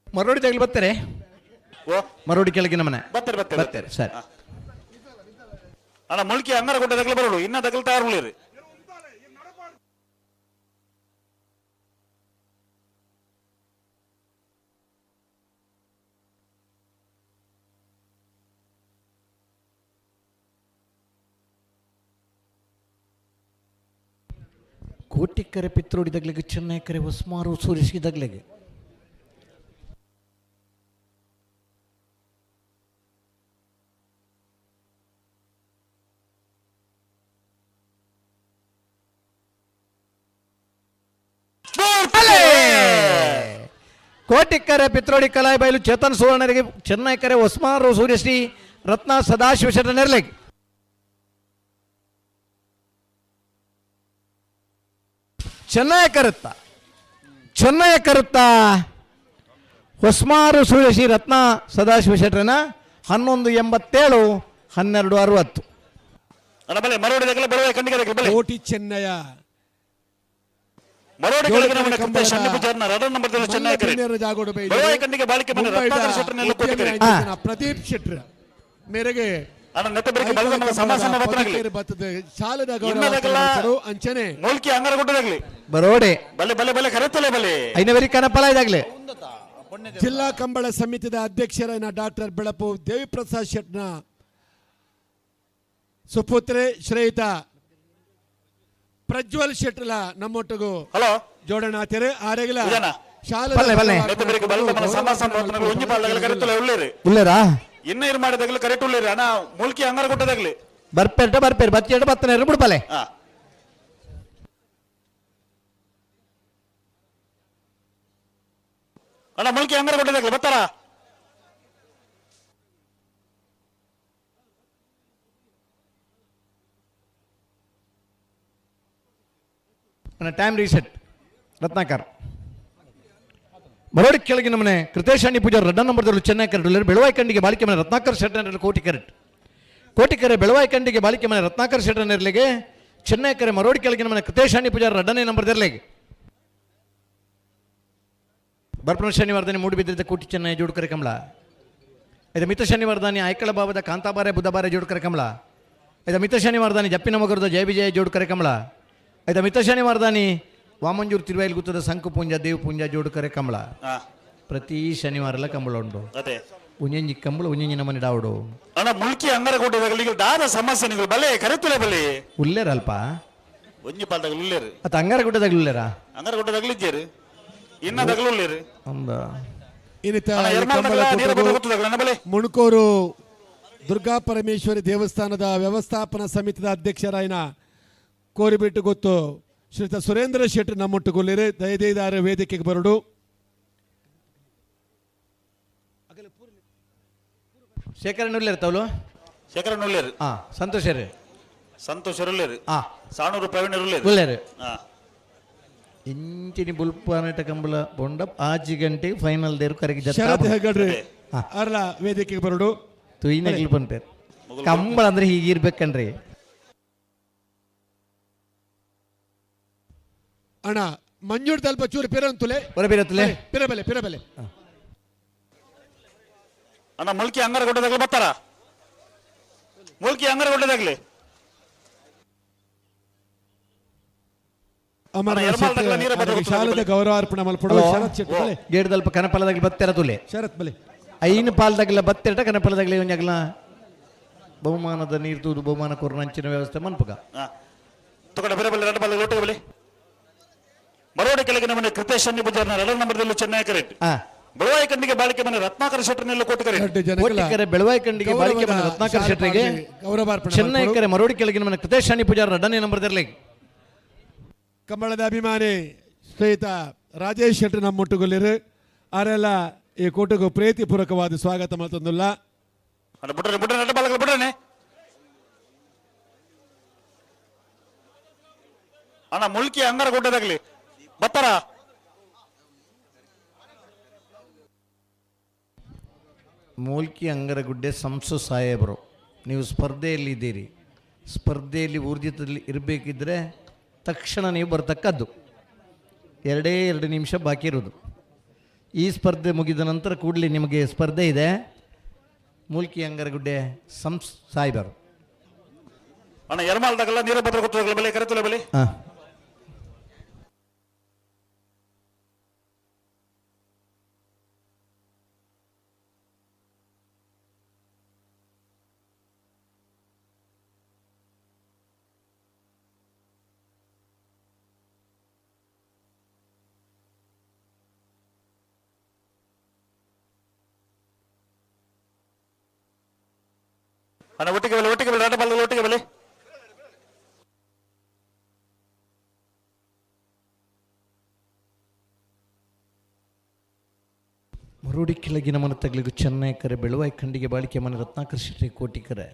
ಮರೋಡಿ ತಗಲಿ ಬರ್ತಾರೆ. ಓ. ಮರೋಡಿ ಕೆಳಗಿನ ಮನೆ. ಬರ್ತಾರೆ ಬರ್ತಾರೆ. ಬರ್ತಾರೆ ಸರಿ. ಅಣ್ಣ ಮುಲ್ಕಿ ಅಂಗಾರ ಗುಡ್ಡ ತಗಲಿ ಬರೋಡು, ಇನ್ನ ತಗಲ್ ತಯಾರು. ಕೋಟಿಕರೆ ಪಿತ್ರೋಡಿ ದಗ್ಲಿಗೆ ಚೆನ್ನೈಕರೆ ಹೊಸ್ಮಾರು ಸೂರಿಸಿ ದಗ್ಲಿಗೆ. ಕೋಟಿಕ್ಕರೆ ಪಿತ್ರೋಡಿ ಕಲಾಯಿ ಬೈಲು ಚೇತನ್ ಸುವರ್ಣರಿಗೆ ಚೆನ್ನೈಕರೆ ಹೊಸ್ಮಾರು ಸೂರ್ಯಶ್ರೀ ರತ್ನ ಸದಾಶಿವ ಶೆಟ್ಟರ್ ನೆರ್ಲೆಗ್. ಚೆನ್ನಯ ಕರುತ್ತ ಚೆನ್ನಯ ಕರುತ್ತ ಹೊಸ್ಮಾರು ಸೂರ್ಯಶ್ರೀ ರತ್ನ ಸದಾಶಿವ ಶೆಟ್ಟರನ 11.87 12.60. ಅಣ್ಣ ಬಲೆ ಮರೋಡಿ ತಗಲಿ ಬರುವ ಖಂಡಿಗೆ ತಗಲಿ ಬಲೆ. ಕೋಟಿ ಚೆನ್ನಯ ಮರೋಡಿ ಕೆಳಗಿನ ಮನೆ ಕೃತೇಶ್ ಅಣ್ಣಿ ಪೂಜಾರ್ನ ರಡನ್ ನಂಬರ್ ದೊಡ್ಡ ಚೆನ್ನೈ ಕರೆ. ಜಾಗೋಡು ಬೆಳವಾಯಿ ಖಂಡಿಗೆ ಬಾಳಿಕೆ ಮನೆ ರತ್ನಾಕರ ಶೆಟ್ಟರ್ನೆಲ್ಲ ಕೋಟಿಕರೆ. ಪ್ರದೀಪ್ ಶೆಟ್ರ್ ಮೇರೆಗೆ ಅಣ್ಣ ನೆತ್ತ ಬೆಳಗ್ಗೆ ಬಲದ ಮಗ ಸಮ ಸಮ ಬತ್ತನಾಗ್ಲಿ. ಬತ್ತದ ಶಾಲೆದ ಇನ್ನದಗಲ ಗೌರವ ಅಂಚನೆ. ಮುಲ್ಕಿ ಅಂಗಾರ ಗುಡ್ಡದಾಗ್ಲಿ. ಬರೋಡೆ. ಬಲೆ ಬಲೆ ಬಲೆ ಕರೆತಲೆ ಬಲೆ. ಐನವರಿ ಕನಪಲ ಇದಾಗ್ಲೆ. ಜಿಲ್ಲಾ ಕಂಬಳ ಸಮಿತಿದ ಅಧ್ಯಕ್ಷರಾದ ಡಾಕ್ಟರ್ ಬೆಳಪು ದೇವಿಪ್ರಸಾದ್ ಶೆಟ್ನ ಸುಪುತ್ರೆ ಶ್ರೇಯಿತ ಪ್ರಜ್ವಲ್ ಶೆಟ್ಲ ನಮ್ಮೊಟ್ಟಿಗೂ ಹಲೋ. ಜೋಡಣಾತಿರು ಆರೆಗಲ ಇದೇನಾ? ಶಾಲೆದ ಬಲ್ಲೆ, ಬಲ್ಲೆ. ನೆತ್ತ ಬೆಳಗ್ಗೆ ಬಲದ ಮಗ ಸಮ ಸಮ ಬತ್ತನಾಗ್ಲಿ ಒಂಜಿ ಪಾಲ್ದಾಗಲಿ ಕರೆತಲೆ ಉಳ್ಳೇರಿ. ಉಲ್ಲೇರಾ? ಇನ್ನ ಇರ್ ಮಾಡಿದಾಗಲಿ ಕರೆಕ್ಟ್ ಉಳ್ಳೇರಿ ಅಣ್ಣ ಮುಲ್ಕಿ ಅಂಗಾರ ಗುಡ್ಡದಾಗ್ಲಿ. ಬರ್ಪೇಟ ಬರ್ಪೇರು ಬಚ್ಚೇಟ ಬತ್ತನೇರು ಬಿಡ್ಪಲೆ. ಹಾ. ಅಣ್ಣ ಮುಲ್ಕಿ ಅಂಗಾರ ಗುಡ್ಡದಾಗ್ಲಿ ಬರ್ತಾರಾ? Time reset Ratnakar. ಮರೋಡಿ ಕೆಳಗಿನ ಮನೆ ಕೃತೇಶ್ ಅಣ್ಣಿ ಪೂಜಾರ್ ರಡ್ಡ ನಂಬರ್ದಲ್ಲಿ ಚೆನ್ನೈ ಕರೆಟ್ ಬೆಳವಾಯಿ ಖಂಡಿಗೆ ಬಾಳಿಕೆ ಮನೆ ರತ್ನಾಕರ್ ಶೆಟ್ಟರ್ ಕೋಟಿ ಕರೆಟ್ ಕೋಟಿಕೆರೆ ಬೆಳವಾಯಿ ಖಂಡಿಗೆ ಬಾಳಿಕೆ ಮನೆ ರತ್ನಾಕರ್ ಶೆಟ್ಟರ್ ನೆರಳಿಗೆ ಚೆನ್ನೈ ಕರೆ ಮರೋಡಿ ಕೆಳಗಿನ ಮನೆ ಕೃತೇಶ್ ಅಣ್ಣಿ ಪೂಜಾರ್ ರಡ್ಡನೇ ನಂಬರ್ ದೆರ್ಲೆಗೆ. ಬರ್ಪಣ ಶನಿವಾರದಾನಿ ಮೂಡಿಬಿದ್ರಿದ್ದ ಕೋಟಿ ಚೆನ್ನೈ ಜೋಡ್ಕರೆ ಕಮಲ. ಇದು ಮಿತ ಶನಿವಾರದಾನಿ ಐಕಳ ಭಾವದ ಕಾಂತಾಬಾರೆ ಬುಧಬಾರೆ ಜೋಡ್ಕರೆ ಕಮಲ. ಇದು ಮಿತ ಶನಿವಾರದಾನಿ ಜಪ್ಪಿನ ಮಗರದ ಜಯ ವಿಜಯ ಜೋಡ್ಕರೆ ಕಮಲ. ಇದು ಮಿತ ಶನಿವಾರದಾನಿ ವಾಮಂಜೂರು ತಿರುವಾಯಿಲ್ ಗುತ್ತದ ಸಂಕು ಪೂಂಜ ದೇವ್ ಪೂಂಜ ಜೋಡ್ಕರೆ ಕಮಲ. ಪ್ರತಿ ಶನಿವಾರ ಎಲ್ಲ ಕಂಬಳ ಉಂಟು. ಅದೇ. ಉಂಜಂಜಿ ಕಂಬಳ ಉಂಜಂಜಿ ನಮ್ಮನೆ ಡಾವಡು. ಅಣ್ಣ ಮುಲ್ಕಿ ಅಂಗಾರ ಗುಡ್ಡದಾಗಲಿ ದಾದ ಸಮಸ್ಯೆ ನೀವು ಬಲೆ ಕರೆತಲೆ ಬಲೆ. ಉಲ್ಲೇರ ಅಲ್ಪ. ಒಂಜಿ ಪಾಲ್ದಾಗಲಿ ಉಳ್ಳೇರು. ಅತ್ತ ಅಂಗಾರ ಗುಡ್ಡದಾಗ ಉಲ್ಲೇರಾ? ಅಂಗಾರ ಗುಡ್ಡದಾಗಲಿ ಇಜ್ಜೇರು ಇನ್ನ ದಗಲು ಉಳ್ಳೇರು. ಒಂದು ಇನ್ನಿತ ಅಣ್ಣ, ಈ ಎರ್ಮಾಲ್ ಕಂಬಳ ದಗಲ ನೀರು ಕೂಟವು ಗೊತ್ತದಾಗಲ ಅಣ್ಣ ಬಲೆ. ಮುಣಕೂರು ದುರ್ಗಾ ಪರಮೇಶ್ವರಿ ದೇವಸ್ಥಾನದ ವ್ಯವಸ್ಥಾಪನಾ ಸಮಿತಿದ ಅಧ್ಯಕ್ಷರಾಯಿನ ಕೋರಿಬಿಟ್ಟು ಗೊತ್ತು ಶ್ರೀತ ಸುರೇಂದ್ರ ಶೆಟ್ಟಿ ನಮ್ಮೊಟ್ಟುಗೊಲ್ಲಿರಿ. ದಯದೈದಾರ ವೇದಿಕೆಗೆ ಬರಡು. ಶೇಖರಣ್ ಉಲ್ಲೇರು ತವಲು. ಶೇಖರಣ್ಣ ಉಳ್ಳೇರು. ಹಾ ಸಂತೋಷ್ ರೀ. ಸಂತೋಷ್ ಉಳ್ಳೇರು. ಹಾ. ಸಾಣೂರು ಪ್ರವೀಣ್ ಉಳ್ಳೇರು. ಉಲ್ಲೇರು. ಹಾ. ಇಂಚಿನಿ ಬುಲ್ಪಾನಟ ಕಂಬಳ ಬೊಂಡ ಆಜಿ ಗಂಟೆಗೆ ಫೈನಲ್ ದೇರು ಕರಗಿ ಶರತ್ ಹೆಗಡ್ರಿ ಹಾ. ಅರ್ಲ ವೇದಿಕೆಗೆ ಬರಡು. ತುಯಿನಗ್ಲು ಪನ್ಪೇರು. ಕಂಬಳ ಅಂದ್ರೆ ಹೀಗಿರ್ಬೇಕನ್ರಿ. ಅಣ್ಣ ಮಂಜೂರ್ ತಲ್ಪ ಚೂರು ಪಿರಂತುಲೆ. ಹೊರಬಿರತ್ತಲೆ. ಪಿರಬಲೆ ಪಿರಬಲೆ. ಅಣ್ಣ ಮುಲ್ಕಿ ಅಂಗರಗುಡ್ಡದಾಗ್ಲಿ ಬರ್ತಾರ? ಮುಲ್ಕಿ ಅಂಗರಗುಡ್ಡದಾಗ್ಲಿ. ಅಮರ ಅಣ್ಣ, ಎರ್ಮಾಲ್ ತಗಲ ನೀರ ಬದ್ಲು ಗೊತ್ತದ ಶಾಲದ ಬಲೆ. ಗೌರವಾರ್ಪಣೆ ಮಲ್ಪಡು. ಹಲೋ. ಶರತ್ ಶೆಟ್ಟಿ ಬಲೆ. ಗೇಡ್ದಲ್ಪ ಕನಪಲದಾಗ್ಲಿ ಬತ್ತೆರ ತುಲೆ. ಶರತ್ ಬಲೆ. ಐನು ಪಾಲ್ದಾಗಲ ಬತ್ತೆರಟ ಕನಪಲದಾಗ್ಲಿ ಒಂಜಾಗ್ಲ ಬಹುಮಾನದ ನೀರು ತೂದು ಬಹುಮಾನ ಕೊರ್ನಂಚಿನ ವ್ಯವಸ್ಥೆ ಮನ್ಪುಗ. ತಗೊಂಡ ಬೇರೆ ಬಲೆ ಎರಡು ಬಲ್ಲ ಒಟ್ಟಿಗೆ ಬಲೆ. ಮರೋಡಿ ಕೆಳಗಿನ ಮನೆ ಕೃತೇಶ್ ಅನ್ನಿ ಬಜಾರ್ನ ಎರಡನೇ ನಂಬರ್ದಲ್ಲಿ ಚೆನ್ನೈ ಕರೆಂಟ್. ಬೆಳವಾಯಿ ಕಂಡಿಗೆ ಬಾಳಿಕೆ ಮನೆ ರತ್ನಾಕರ ಶೆಟ್ಟರ್ನೆಲ್ಲ ಕೋಟಿಕರೆ. ಎರಡು ಜನಗಳ ಕೋಟಿಕರೆ ಬೆಳವಾಯಿ ಕಂಡಿಗೆ ಬಾಳಿಕೆ ಮನೆ ಗೌರವದ ರತ್ನಾಕರ ಶಾಲು ಶೆಟ್ಟರಿಗೆ. ಪಾಡಿ ಗೌರವಾರ್ಪಣೆ ಚೆನ್ನೈ ಮಲ್ಪಡು. ಕರೆ ಮರೋಡಿ ಕೆಳಗಿನ ಮನೆ ಕೃತೇಶ್ ಅನ್ನಿ ಪೂಜಾರ್ ಎರಡನೇ ನಂಬರ್ ದಿರ್ಲಿ. ಕಂಬಳದ ಅಭಿಮಾನಿ ಶ್ವೇತ ರಾಜೇಶ್ ಶೆಟ್ಟಿ ನಮ್ಮ ಮುಟ್ಟುಗೊಲ್ಲಿರು ಆರೆಲ್ಲ ಈ ಕೂಟకు ಪ್ರೀತಿಪೂರ್ವಕವಾದ ಸ್ವಾಗತ ಮತ್ತೊಂದುಲ್ಲ. ಅಣ್ಣ ಬಿಡ್ರೆ ಬಿಡ್ರೆ, ಎರಡು ಬಾಲಗಳು ಬಿಡ್ರೇನೆ. ಅಣ್ಣ ಮುಲ್ಕಿ ಅಂಗರ ಗುಡ್ಡದಾಗ್ಲಿ ಬರ್ತಾರ? ಮೂಲ್ಕಿ ಅಂಗರಗುಡ್ಡೆ ಸಂಸು ಸಾಹೇಬರು, ನೀವು ಸ್ಪರ್ಧೆಯಲ್ಲಿ ಇದ್ದೀರಿ. ಸ್ಪರ್ಧೆಯಲ್ಲಿ ಊರ್ಜಿತದಲ್ಲಿ ಇರಬೇಕಿದ್ರೆ ತಕ್ಷಣ ನೀವು ಬರ್ತಕ್ಕದ್ದು. 2 ನಿಮಿಷ ಬಾಕಿ ಇರೋದು. ಈ ಸ್ಪರ್ಧೆ ಮುಗಿದ ನಂತರ ಕೂಡಲೇ ನಿಮಗೆ ಸ್ಪರ್ಧೆ ಇದೆ. ಮೂಲ್ಕಿ ಅಂಗರಗುಡ್ಡೆ ಸಂಸ್ ಸಾಹೇಬರು. ಅಣ್ಣ ಎರ್ಮಾಲ್ದಾಗಲ್ಲ ನೀರ ಭದ್ರ ಗೊತ್ತದಾಗಲ್ಲ ಬೆಲೆ ಕರೆತುಲೆ ಬೆಲೆ. ಹಾಂ. ಅಣ್ಣ ಒಟ್ಟಿಗೆ ಬೆಲೆ ಒಟ್ಟಿಗೆ ಬೆಲೆ, ಎರಡು ಬಾಲಗಳು ಒಟ್ಟಿಗೆ ಬೆಲೆ. ಮರುಡಿ ಕೆಳಗಿನ ಮನೆ ತಗಲಿಗೂ ಚೆನ್ನೈ ಕರೆ ಬೆಳುವಾಯಿ ಖಂಡಿಗೆ ಬಾಳಿಕೆ ಮನೆ ರತ್ನಾಕರ್ ಶೆಟ್ಟಿ ಕೋಟಿಕರೆ.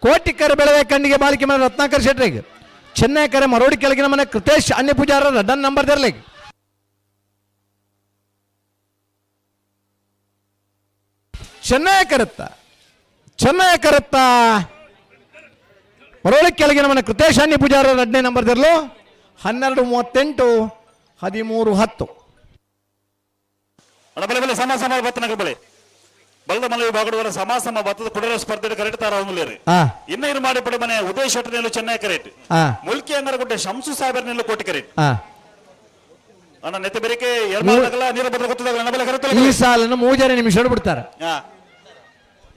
ಕೋಟಿಕರ ಬೆಳವೆ ಕಣ್ಣಿಗೆ ಬಾಳಿಕೆ ಮನೆ ರತ್ನಾಕರ್ ಶೆಟ್ರಿಗೆ. ಚೆನ್ನೈ ಕರೆ ಮರೋಡಿ ಕೆಳಗಿನ ಮನೆ ಕೃತೇಶ್ ಅನ್ಯ ಪೂಜಾರ ರಡ್ಡನ್ ನಂಬರ್ ದರ್ಲಿಗ್. ಚೆನ್ನೈ ಕರತ್ತ ಚೆನ್ನೈ ಕರತ್ತ ಮರೋಳಿ ಕೆಳಗಿನ ಮನೆ ಕೃತೇಶ್ ಅನ್ಯ ಪೂಜಾರ ರಡ್ಡನೇ ನಂಬರ್ ದರ್ಲು. 12:38 13:10. ಅಣ್ಣ ಬಲೆ ಬಲೆ, ಸಮ ಸಮ ಬತ್ತನಗ ಬಲೆ. ಬಲದ ಮಲೆ ಬಾಗಡುವರ ಸಮ ಸಮ ಬತ್ತದ ಕುಡರ ಸ್ಪರ್ಧೆ ಕರೆಕ್ಟ್ ತಾರ ಅವನುಲೇರಿ. ಇನ್ನ ಇರು ಮಾಡಿ ಪಡೆ ಮನೆ ಉದಯ ಶೆಟ್ಟರ್ನೆಲ್ಲ ಚೆನ್ನೈ ಕರೆಕ್ಟ್. ಮುಲ್ಕಿ ಅಂಗರಗುಡ್ಡೆ ಶಂಸು ಸಾಹೇಬರ್ನೆಲ್ಲ ಕೋಟಿ ಕರೆಕ್ಟ್. ಅಣ್ಣ ನೆತ್ತೆ ಬೆರಿಕೆ ಎರ್ಮಾಲ್ದಾಗಲ್ಲ ನೀರ ಬದ್ರ ಗೊತ್ತದಾಗಲ್ಲ ಅಣ್ಣ ಬಲೆ ಕರೆಕ್ಟ್. ಈ ಸಾಲನ್ನು 3 ನಿಮಿಷ ಬಿಡ್ತಾರೆ.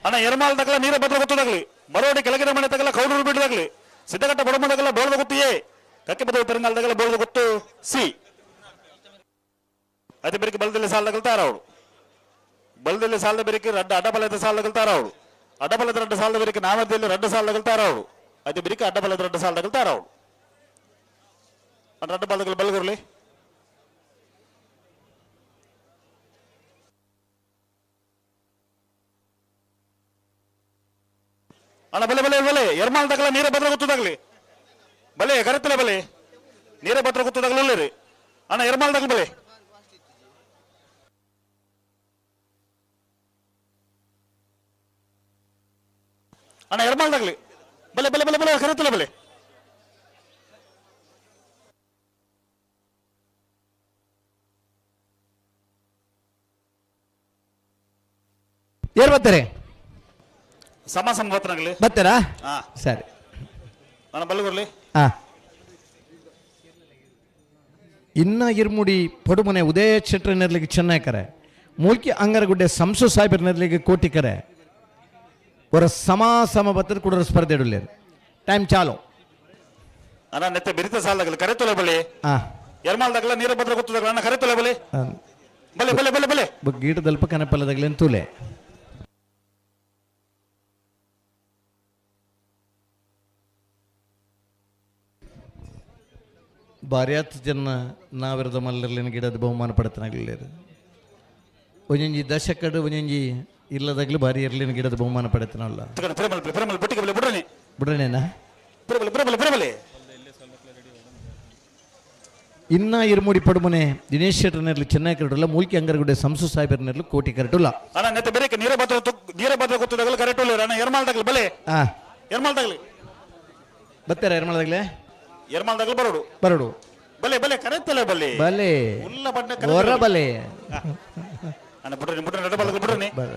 ಅಣ್ಣ ಎರ್ಮಾಲ್ದಾಗಲ್ಲ ನೀರ ಬದ್ರ ಗೊತ್ತದಾಗ್ಲಿ. ಮರೋಡಿ ಕೆಳಗಿನ ಮನೆ ತಗಲ ಕೌಡೂರು ಬಿಡದಾಗ್ಲಿ. ಸಿದ್ದಘಟ್ಟ ಬಡಮದಾಗಲ್ಲ ಬೋಳದ ಗೊತ್ತು ಎ. ಕಕ್ಕೆ ಬದಲು ಪೆರಂಗಾಲದಾಗಲ್ಲ ಬೋಳದ ಗೊತ್ತು ಸಿ. ಅದೇ ಬೆರಿಕೆ ಬಲದಲ್ಲಿ ಸಾಲದಾಗಲ್ ತಾರ ಅವಳು. ಬಲದಲ್ಲಿ ಸಾಲದ ಬೆರಿಕೆ ರಡ್ಡ ಅಡ್ಡಬಲದ ಸಾಲದಾಗಲ್ ತಾರ ಅವಳು. ಅಡ್ಡಬಲದ ರಡ್ಡ ಸಾಲದ ಬೆರಿಕೆ ನಾಮದಲ್ಲಿ ರಡ್ಡ ಸಾಲದಾಗಲ್ ತಾರ ಅವಳು. ಅದೇ ಬೆರಿಕೆ ಅಡ್ಡಬಲದ ರಡ್ಡ ಸಾಲದಾಗಲ್ ತಾರ ಅವಳು. ರಡ್ಡ ಬಲದಗಳು ಬಲಗುರ್ಲಿ. ಅಣ್ಣ ಬಲೆ ಬಲೆ ಬಲೆ, ಎರ್ಮಾಲ್ದಾಗಲ ನೀರ ಭದ್ರ ಗೊತ್ತದಾಗ್ಲಿ ಬಲೆ ಕರೆತಲೆ ಬಲೆ ನೀರ ಭದ್ರ ಗೊತ್ತದಾಗಲಿ ರೀ. ಅಣ್ಣ ಎರ್ಮಾಲ್ದಾಗಲಿ ಬಲೆ. ಅಣ್ಣ ಎರ್ಮಾಲ್ದಾಗ್ಲಿ ಬಲೆ ಬಲೆ ಬಲೆ ಬಲೆ ಕರೆತಲೆ ಬಲೆ. ಏರ್ ಬರ್ತಾರೆ? ಸಮ ಸಮ ಬತ್ತನಾಗ್ಲಿ. ಬರ್ತಾರಾ? ಹಾ. ಸರಿ. ಅಣ್ಣ ಬಲ್ಲಗುರ್ಲಿ. ಇನ್ನ ಇರ್ಮುಡಿ ಪಡುಮನೆ ಉದಯ ಶೆಟ್ಟರ್ ನೆರ್ಲಿಗೆ ಚೆನ್ನೈಕರೆ. ಮೂಲ್ಕಿ ಅಂಗರಗುಡ್ಡೆ ಸಂಸು ಸಾಹೇಬರ್ ನೆರ್ಲಿಗೆ ಕೋಟಿಕರೆ. ಅವರ ಸಮ ಸಮ ಬತ್ತದ ಕೂಡ ಸ್ಪರ್ಧೆ ಇಡಲಿ. ಟೈಮ್ ಚಾಲು. ಅಣ್ಣ ನೆತ್ತೆ ಬಿರಿತ ಸಾಲದಾಗಲಿ ಕರೆ ತೊಲೆ ಬಲಿ. ಎರ್ಮಾಲ್ದಾಗಲ ನೀರ ಭದ್ರ ಗೊತ್ತದಾಗಲ ಅಣ್ಣ ಕರೆ ತೊಲೆ ಬಲಿ. ಬಲೆ ಬಲೆ ಬಲೆ ಬಲೆ. ಗೀಟದಲ್ಪ ಕನಪಲ್ಲದಾಗಲಿ ಅಂತೂಲೆ. ಬಾರ್ಯಾತ್ ಜನ ನಾವಿರದ ಮಲ್ಲರ್ಲಿನ ಗಿಡದ ಬಹುಮಾನ ಪಡೆತನಾಗಲಿಲ್ಲ. ಒಂಜೊಂಜಿ ದಶಕಡು ಒಂಜೊಂಜಿ ಇಲ್ಲದಾಗಲೂ ಬಾರಿ ಇರ್ಲಿನ ಗಿಡದ ಬಹುಮಾನ ಪಡೆತನಲ್ಲ. ಪ್ರೇಮಲ್ ಪ್ರೇಮಲ್ ಬುಟ್ಟಿಗೆ ಬಲೆ ಬುಡ್ರನಿ. ಬಿಡ್ರಣೇನಾ? ಪ್ರೇಮಲ್ ಪ್ರೇಮಲ್ ಪ್ರೇಮಲೆ. ಇನ್ನ ಇರುಮುಡಿ ಪಡುಮನೆ ದಿನೇಶ್ ಶೆಟ್ಟರ್ನೆರ್ಲು ಚೆನ್ನೈ ಕರಡುಲ್ಲ, ಮೂಲ್ಕಿ ಅಂಗರಗುಡ್ಡೆ ಸಂಸು ಸಾಹೇಬರ್ನೆರ್ಲು ಕೋಟಿ ಕರಡುಲ್ಲ. ಅಣ್ಣ, ನೆತ್ತ ಬೇರೆ ನೀರ ಭದ್ರ, ನೀರ ಭದ್ರ ಗೊತ್ತದಾಗಲು ಕರೆಕ್ಟ್ ಉಳ್ಳೇರು. ಅಣ್ಣ, ಎರ್ಮಾಲ್ ತಗಲು ಬಲೆ. ಎರ್ಮಾಲ್ ತಗಲಿ. ಬತ್ತಾರ ಎರ್ಮಾಲ್ದಾಗ್ಲೆ? ಎರ್ಮಾಲ್ ತಗಲು ಬರೋಡು. ಬರಡು. ಬಲೆ ಬಲೆ, ಕರೆತ್ತಲ್ಲ ಬಲೆ. ಬಲೆ. ಉಲ್ಲ ಬಣ್ಣ. ಹೊರ ಬಲೆ. ಅಣ್ಣ, ಬಿಡ್ರಿ ಬಿಡ್ರಿ, ನಡ ಬಲಗ ಬಿಡ್ರಿ. ಬರ.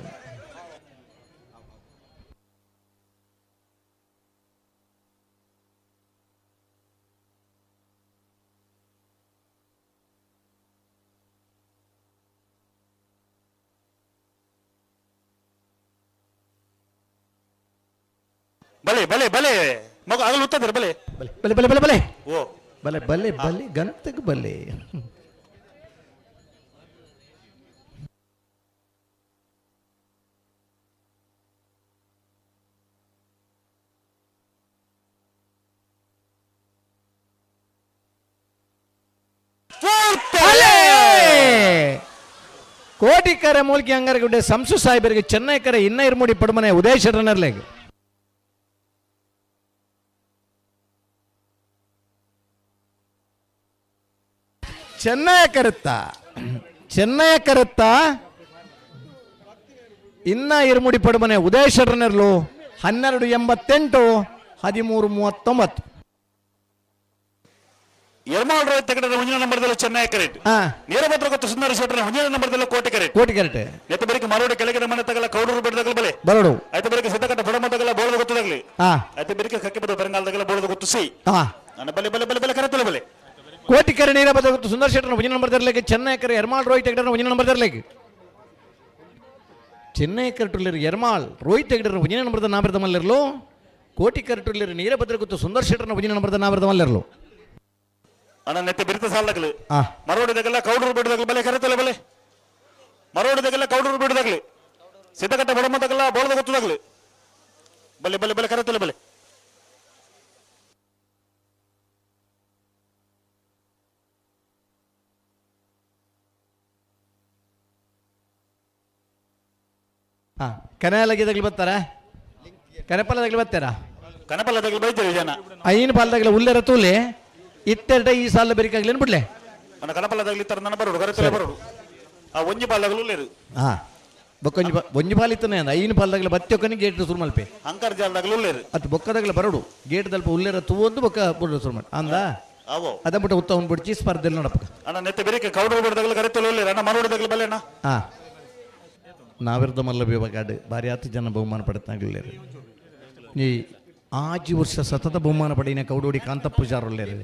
ಬಲೆ ಬಲೆ ಬಲೆ, ಮಗು ಆಗಲು ಉತ್ತದ್ರ ಬಲೆ. ಬಲೆ ಬಲೆ ಬಲೆ ಬಲೆ. ಓ. ಬಲೆ ಬಲೆ ಬಲೆ, ಗಂತಕ್ಕೆ ಬಲೆ. ಕೋಟಿಕರ ಮೂಲ್ಕಿ ಅಂಗರಗುಡ್ಡೆ ಸಂಸು ಸಾಹೇಬರಿಗೆ, ಚೆನ್ನೈ ಕರೆ ಇನ್ನ ಇರ್ಮುಡಿ ಪಡುಮನೆ ಉದಯ ಶರಣರ್ಲೆಗ್. ಚೆನ್ನಯ ಕರುತ್ತ, ಚೆನ್ನಯ ಕರುತ್ತ ಇನ್ನ ಇರ್ಮುಡಿ ಪಡುಮನೆ ಉದಯ ಶರಣರ್ಲು. 12.88, 13.39. ಎರ್ಮಾಲ್ ರೋಹಿತ್ ತೆಗಡ ಮುಂದಿನ ನಂಬರ್ದಲ್ಲಿ ಚೆನ್ನೈ ಕರೆಕ್ಟ್. ನೀರಭದ್ರ ಗೊತ್ತು ಸುಂದರ ಶೆಟ್ಟರ್ ಮುಂದಿನ ನಂಬರ್ದಲ್ಲಿ ಕೋಟೆ ಕರೆಕ್ಟ್. ಕೋಟಿ ಕರೆಕ್ಟ್. ನೆತ್ತ ಬೆಳಿಗ್ಗೆ ಮರೋಡಿ ಕೆಳಗಿನ ಮನೆ ತಗಲ ಕೌಡೂರು ಬಿಡದಾಗಲ ಬಲೆ. ಬರಡು. ಆಯ್ತು, ಬೆಳಿಗ್ಗೆ ಸಿದ್ದಕಟ್ಟ ಬಡ ತಗಲ ಬೋಳದ ಗೊತ್ತದಾಗಲಿ. ಆಯ್ತು, ಬೆಳಿಗ್ಗೆ ಕಕ್ಕೆ ಬದ ಬೆರಂಗಾಲದಾಗಲ ಬೋಳದ ಗೊತ್ತು ಸಿ. ನನ್ನ ಬಲೆ ಬಲೆ ಬಲೆ ಬಲೆ, ಕರೆತ್ತಲ್ಲ ಬಲೆ. ಕೋಟಿ ಕರೆ ನೀರಭದ್ರ ಗೊತ್ತು ಸುಂದರ ಶೆಟ್ಟರ್ ಮುಂದಿನ ನಂಬರ್ ತರಲಿಕ್ಕೆ, ಚೆನ್ನೈ ಕರೆ ಎರ್ಮಾಳ್ ರೋಹಿತ್ ಹೆಗಡೆ ಮುಂದಿನ ನಂಬರ್ ತರಲಿಕ್ಕೆ, ಚೆನ್ನೈ ಕರೆಟುಲ್ಲಿರು ಎರ್ಮಾಳ್ ರೋಹಿತ್ ಹೆಗಡೆ ಮುಂದಿನ ನಂಬರ್ದ ನಾಬಿರದ ಮಲ್ಲಿರಲು, ಕೋಟಿ ಕರೆಟುಲ್ಲಿರು ನೀರಭದ್ರ ಗೊತ್ತು ಸುಂದರ್ ಶೆಟ್ಟರ್ನ ಮುಂದಿನ ನಂಬರ್ದ ನಾಬಿರದ ಮಲ್ಲಿರಲು. ಅಣ್ಣ, ನೆತ್ತೆ ಬಿರಿತ ಸಾಲದಾಗಲಿ ಮರೋಡಿದಾಗಲ್ಲ ಕೌಡೂರು ಬಿಡದಾಗಲಿ ಬಲೆ, ಕರೆತ್ತಲ್ಲ ಬಲೆ. ಮರೋಡಿದಾಗಲ್ಲ ಕೌಡೂರು ಬಿಡದಾಗಲಿ, ಸಿದ್ದಕಟ್ಟ ಬಡಮದಾಗಲ್ಲ ಬೋಳದ ಗೊತ್ತದಾಗಲಿ. ಬಲೆ ಬಲೆ ಬಲೆ, ಕರೆತ್ತಲ್ಲ ಬಲೆ. ಕನೆಯಲಾಗಿದ್ದಾಗಲಿ ಬರ್ತಾರ, ಕನೆಪಲ್ಲದಾಗಲಿ ಬರ್ತಾರಾ? ಕನಪಲ್ಲದಾಗಲಿ ಬೈತೀರಿ ಜನ. ಐನ್ ಪಾಲ್ದಾಗಲಿ ಉಲ್ಲೆರ ತೂಲೆ ಇತ್ತೆರಡ ಈ ಸಾಲ ಬೆರಿಕಾಗ್ಲೇನು ಬಿಡ್ಲೆ. ನನ್ನ ಕನಪಲ್ಲದಾಗಲಿ ತರ ನನ್ನ ಬರೋಡು, ಕರೆತ್ತಲ್ಲ ಬರೋಡು. ಆ ಒಂಜಿ ಪಾಲ್ದಾಗಲು ಉಲ್ಲೇರು. ಬೊಕ್ಕೊಂಜಿ ಒಂಜಿ ಪಾಲ್ ಇತ್ತನೆ, ಐನ್ ಪಾಲ್ದಾಗಲಿ ಬತ್ತಿಯೊಕ್ಕನಿ ಗೇಟ್ ಸುರು ಮಲ್ಪೆ. ಅಂಕರ್ ಜಾಲದಾಗಲು ಉಲ್ಲೇರು. ಅದು ಬೊಕ್ಕದಾಗಲ ಬರೋಡು, ಗೇಟ್ ದಲ್ಪ ಉಲ್ಲೇರ ತೂವೊಂದು ಬೊಕ್ಕ ಬುಡ್ಡು ಸುರು ಮಾಡಿ ಅಂದ. ಅವೋ. ಅದ ಬಿಟ್ಟು ಉತ್ತ ಬಿಡ್ಚಿ ಸ್ಪರ್ಧೆ ನೋಡಪ್ಪ. ಅಣ್ಣ, ನೆತ್ತೆ ಬೆರಿಕೆ ಕೌಡೂರು ಬಿಡದಾಗಲಿ ಕರೆತ್ತಲ್ಲ ಉಲ್ಲೇರು. ಅಣ್ಣ, ಮರೋಡಿದಾಗಲಿ ಬಲೆ ಅಣ್ಣ. ನಾವಿರ್ದ ಮಲ್ಲ ವಿಭಾಗ ಭಾರಿ ಹತ್ತು ಜನ ಬಹುಮಾನ ಪಡೆತಾಗಲಿಲ್ಲ. ಈ ಆಜಿ ವರ್ಷ ಸತತ ಬಹುಮಾನ ಪಡೆಯಿನ ಕೌಡೋಡಿ ಕಾಂತಪ್ಪ ಪೂಜಾರುಲ್ಲೇರು.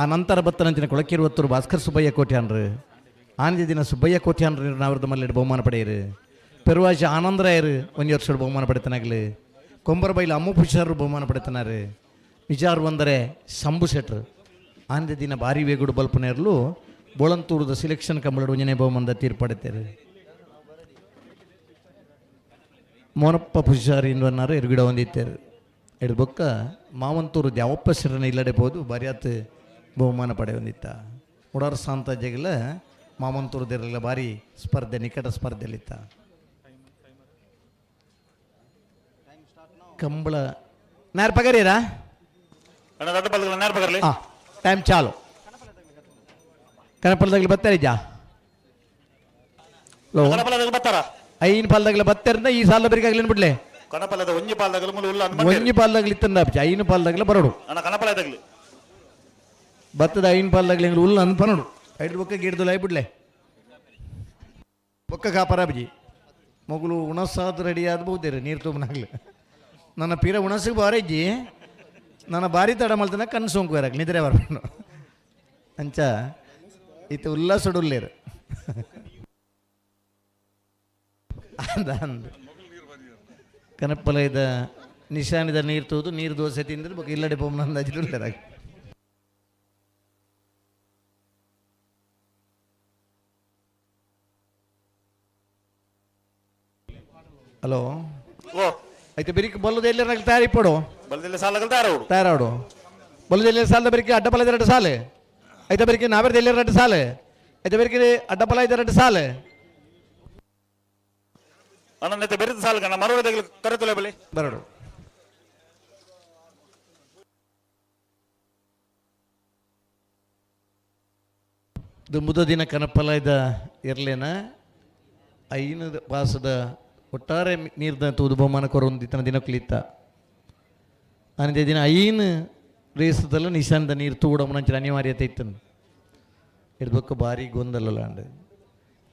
ಆ ನಂತರ ಬತ್ತನಂಚಿನ ಕೊಳಕಿರುವತ್ತೂರು ಭಾಸ್ಕರ್ ಸುಬ್ಬಯ್ಯ ಕೋಟ್ಯಾನ್ರು, ಆನಂದ ದಿನ ಸುಬ್ಬಯ್ಯ ಕೋಟ್ಯಾನ್ರು ನಾವಿರ್ದ ಮಲ್ಲಿಡ್ ಬಹುಮಾನ ಪಡೆಯರು. ಪೆರುವಾಜಿ ಆನಂದರಾಯರು ಒಂದು ವರ್ಷ ಬಹುಮಾನ ಪಡೆತನಾಗಲಿ. ಕೊಂಬರಬೈಲು ಅಮ್ಮು ಪೂಜಾರರು ಬಹುಮಾನ ಪಡೆತನಾರು. ವಿಚಾರ ಅಂದರೆ ಶಂಭು ಶೆಟ್ರು ಆನಂದ ದಿನ ಭಾರಿ ವೇಗುಡು ಬಲ್ಪನೇರ್ಲು ಬೋಳಂತೂರದ ಸಿಲೆಕ್ಷನ್ ಕಂಬಳಡು ಒಂಜನೇ ಬಹುಮಾನದ ತೀರ್ಪು ಪಡೆತಾರೆ. ಮೋನಪ್ಪ ಪೂಜಾರಿ ಇಂದನ್ನಾರು ಎರುಗಿಡ ಹೊಂದಿತ್ತಾರೆ. ಎಡು ಬೊಕ್ಕ ಮಾವಂತೂರು ದ್ಯಾವಪ್ಪ ಶರಣ ಇಲ್ಲಡೆ ಬೋದು ಬಾರಿಯಾತ್ ಬಹುಮಾನ ಪಡೆ ಹೊಂದಿತ್ತ. ಉಡಾರ್ ಸಾಂತ ಜಗಲ ಮಾವಂತೂರದಿರಲಿಲ್ಲ, ಭಾರಿ ಸ್ಪರ್ಧೆ, ನಿಕಟ ಸ್ಪರ್ಧೆಯಲ್ಲಿತ್ತ. ಕಂಬಳ ನೇರ ಪಗರೀರಾ? ಟೈಮ್ ಚಾಲು. ಕನಪಲ್ದಾಗಲಿ ಬರ್ತಾರೆ ಇದ್ಯಾ? ಲೋ. ಬರ್ತಾರ. ಐನ್ ಪಾಲ್ದಾಗಲ ಬತ್ತಾರಿಂದ ಈ ಸಾಲ ಬೆರಿಕಾಗ್ಲೇನು ಬಿಡ್ಲೆ. ಕನಪಲ್ಲದ ಒಂಜಿ ಪಾಲ್ದಾಗಲು ಮುಲು ಉಲ್ಲ. ಒಂಜಿ ಪಾಲ್ದಾಗಲಿ ಇತ್ತಂದ ಐನು ಪಾಲ್ದಾಗಲ ಬರೋಡು. ಅಣ್ಣ, ಕನಪಲ್ಲದಾಗಲಿ. ಬತ್ತದ ಐನ್ ಪಾಲ್ದಾಗಲಿ ಎಂಗ್ಲು ಉಲ್ಲ ಅನ್ ಪನೋಡು. ಐದು ಬೊಕ್ಕ ಗಿಡ್ದು ಬಿಡ್ಲೆ, ಬೊಕ್ಕ ಕಾಪರ ಬಜಿ ಮಗುಲು ಉಣಸಾದ ರೆಡಿ ಆದ ಬಹುದೇರು ನೀರು ತುಂಬನಾಗ್ಲಿ. ನನ್ನ ಪೀರ ಉಣಸಿಗೆ ಬಾರಿಜ್ಜಿ, ನನ್ನ ಬಾರಿ ತಡ ಮಲ್ತನ ಕಣ್ಣು ಸೋಂಕು ಇರಾಕ್ ನಿದ್ರೆ ಬರ್ಬಂಡು ಅಂಚ ಇತ್ತು ಉಲ್ಲಾಸಡುಲ್ಲೇರು ಅಂದ ಅಂದ ಕನಪ್ಪಲ ಇದ ನಿಶಾನಿದ ನೀರು ತೂದು ನೀರು ದೋಸೆ ತಿಂದ್ರೆ ಬೊಕ್ಕ ಇಲ್ಲಡೆ ಪೊಮ್ಮನ ಅಂದಾಜಿಡುಲ್ಲೇರಾಗ. ಹಲೋ. ಓ. ಆಯ್ತು, ಬಿರಿಕ್ ಬಲ್ಲದ ಎಲ್ಲರ ತಯಾರಿ ಪಡು. ಬಲ್ದಿಲ್ಲ ಸಾಲಗಲ್ ತಯಾರು. ತಯಾರಾಡು. ಬೊಲದೆಲ್ಲ ಸಾಲದ ಬರಿಕೆ ಅಡ್ಡಪಲ ಎರಡು ಸಾಲು ಐತ ಬರಿಕೆ ನಾವೆಲ್ಲ ಎರಡು ಸಾಲು ಐತ ಬರಿಕೆ ಅಡ್ಡಪಲ ಎರಡು ಸಾಲು. ಅಣ್ಣ ಬೆರೆತ ಸಾಲು ಗಣ ಮರವಡೆ ಕರೆತಲೆ ಬಲಿ. ಬರಡು. ದುಂಬುದ ದಿನ ಕನಪಲಾಯ್ದ ಇರ್ಲೇನ ಐನದ ಪಾಸದ ಒಟ್ಟಾರೆ ನೀರ್ದ ತೂದು ಬಹುಮಾನ ಕೊರೊಂದಿತ್ತನ ದಿನಕ್ಲಿತ್ತ ಅನಿದೆ ದಿನ ಐನು ರೇಸದಲ್ಲ ನಿಶಾನದ ನೀರು ತೂಡಮನಂಚಿನ ಅನಿವಾರ್ಯತೆ ಇತ್ತನು ಇರ್ಬೇಕು ಭಾರಿ ಗೊಂದಲಲಾಂಡ್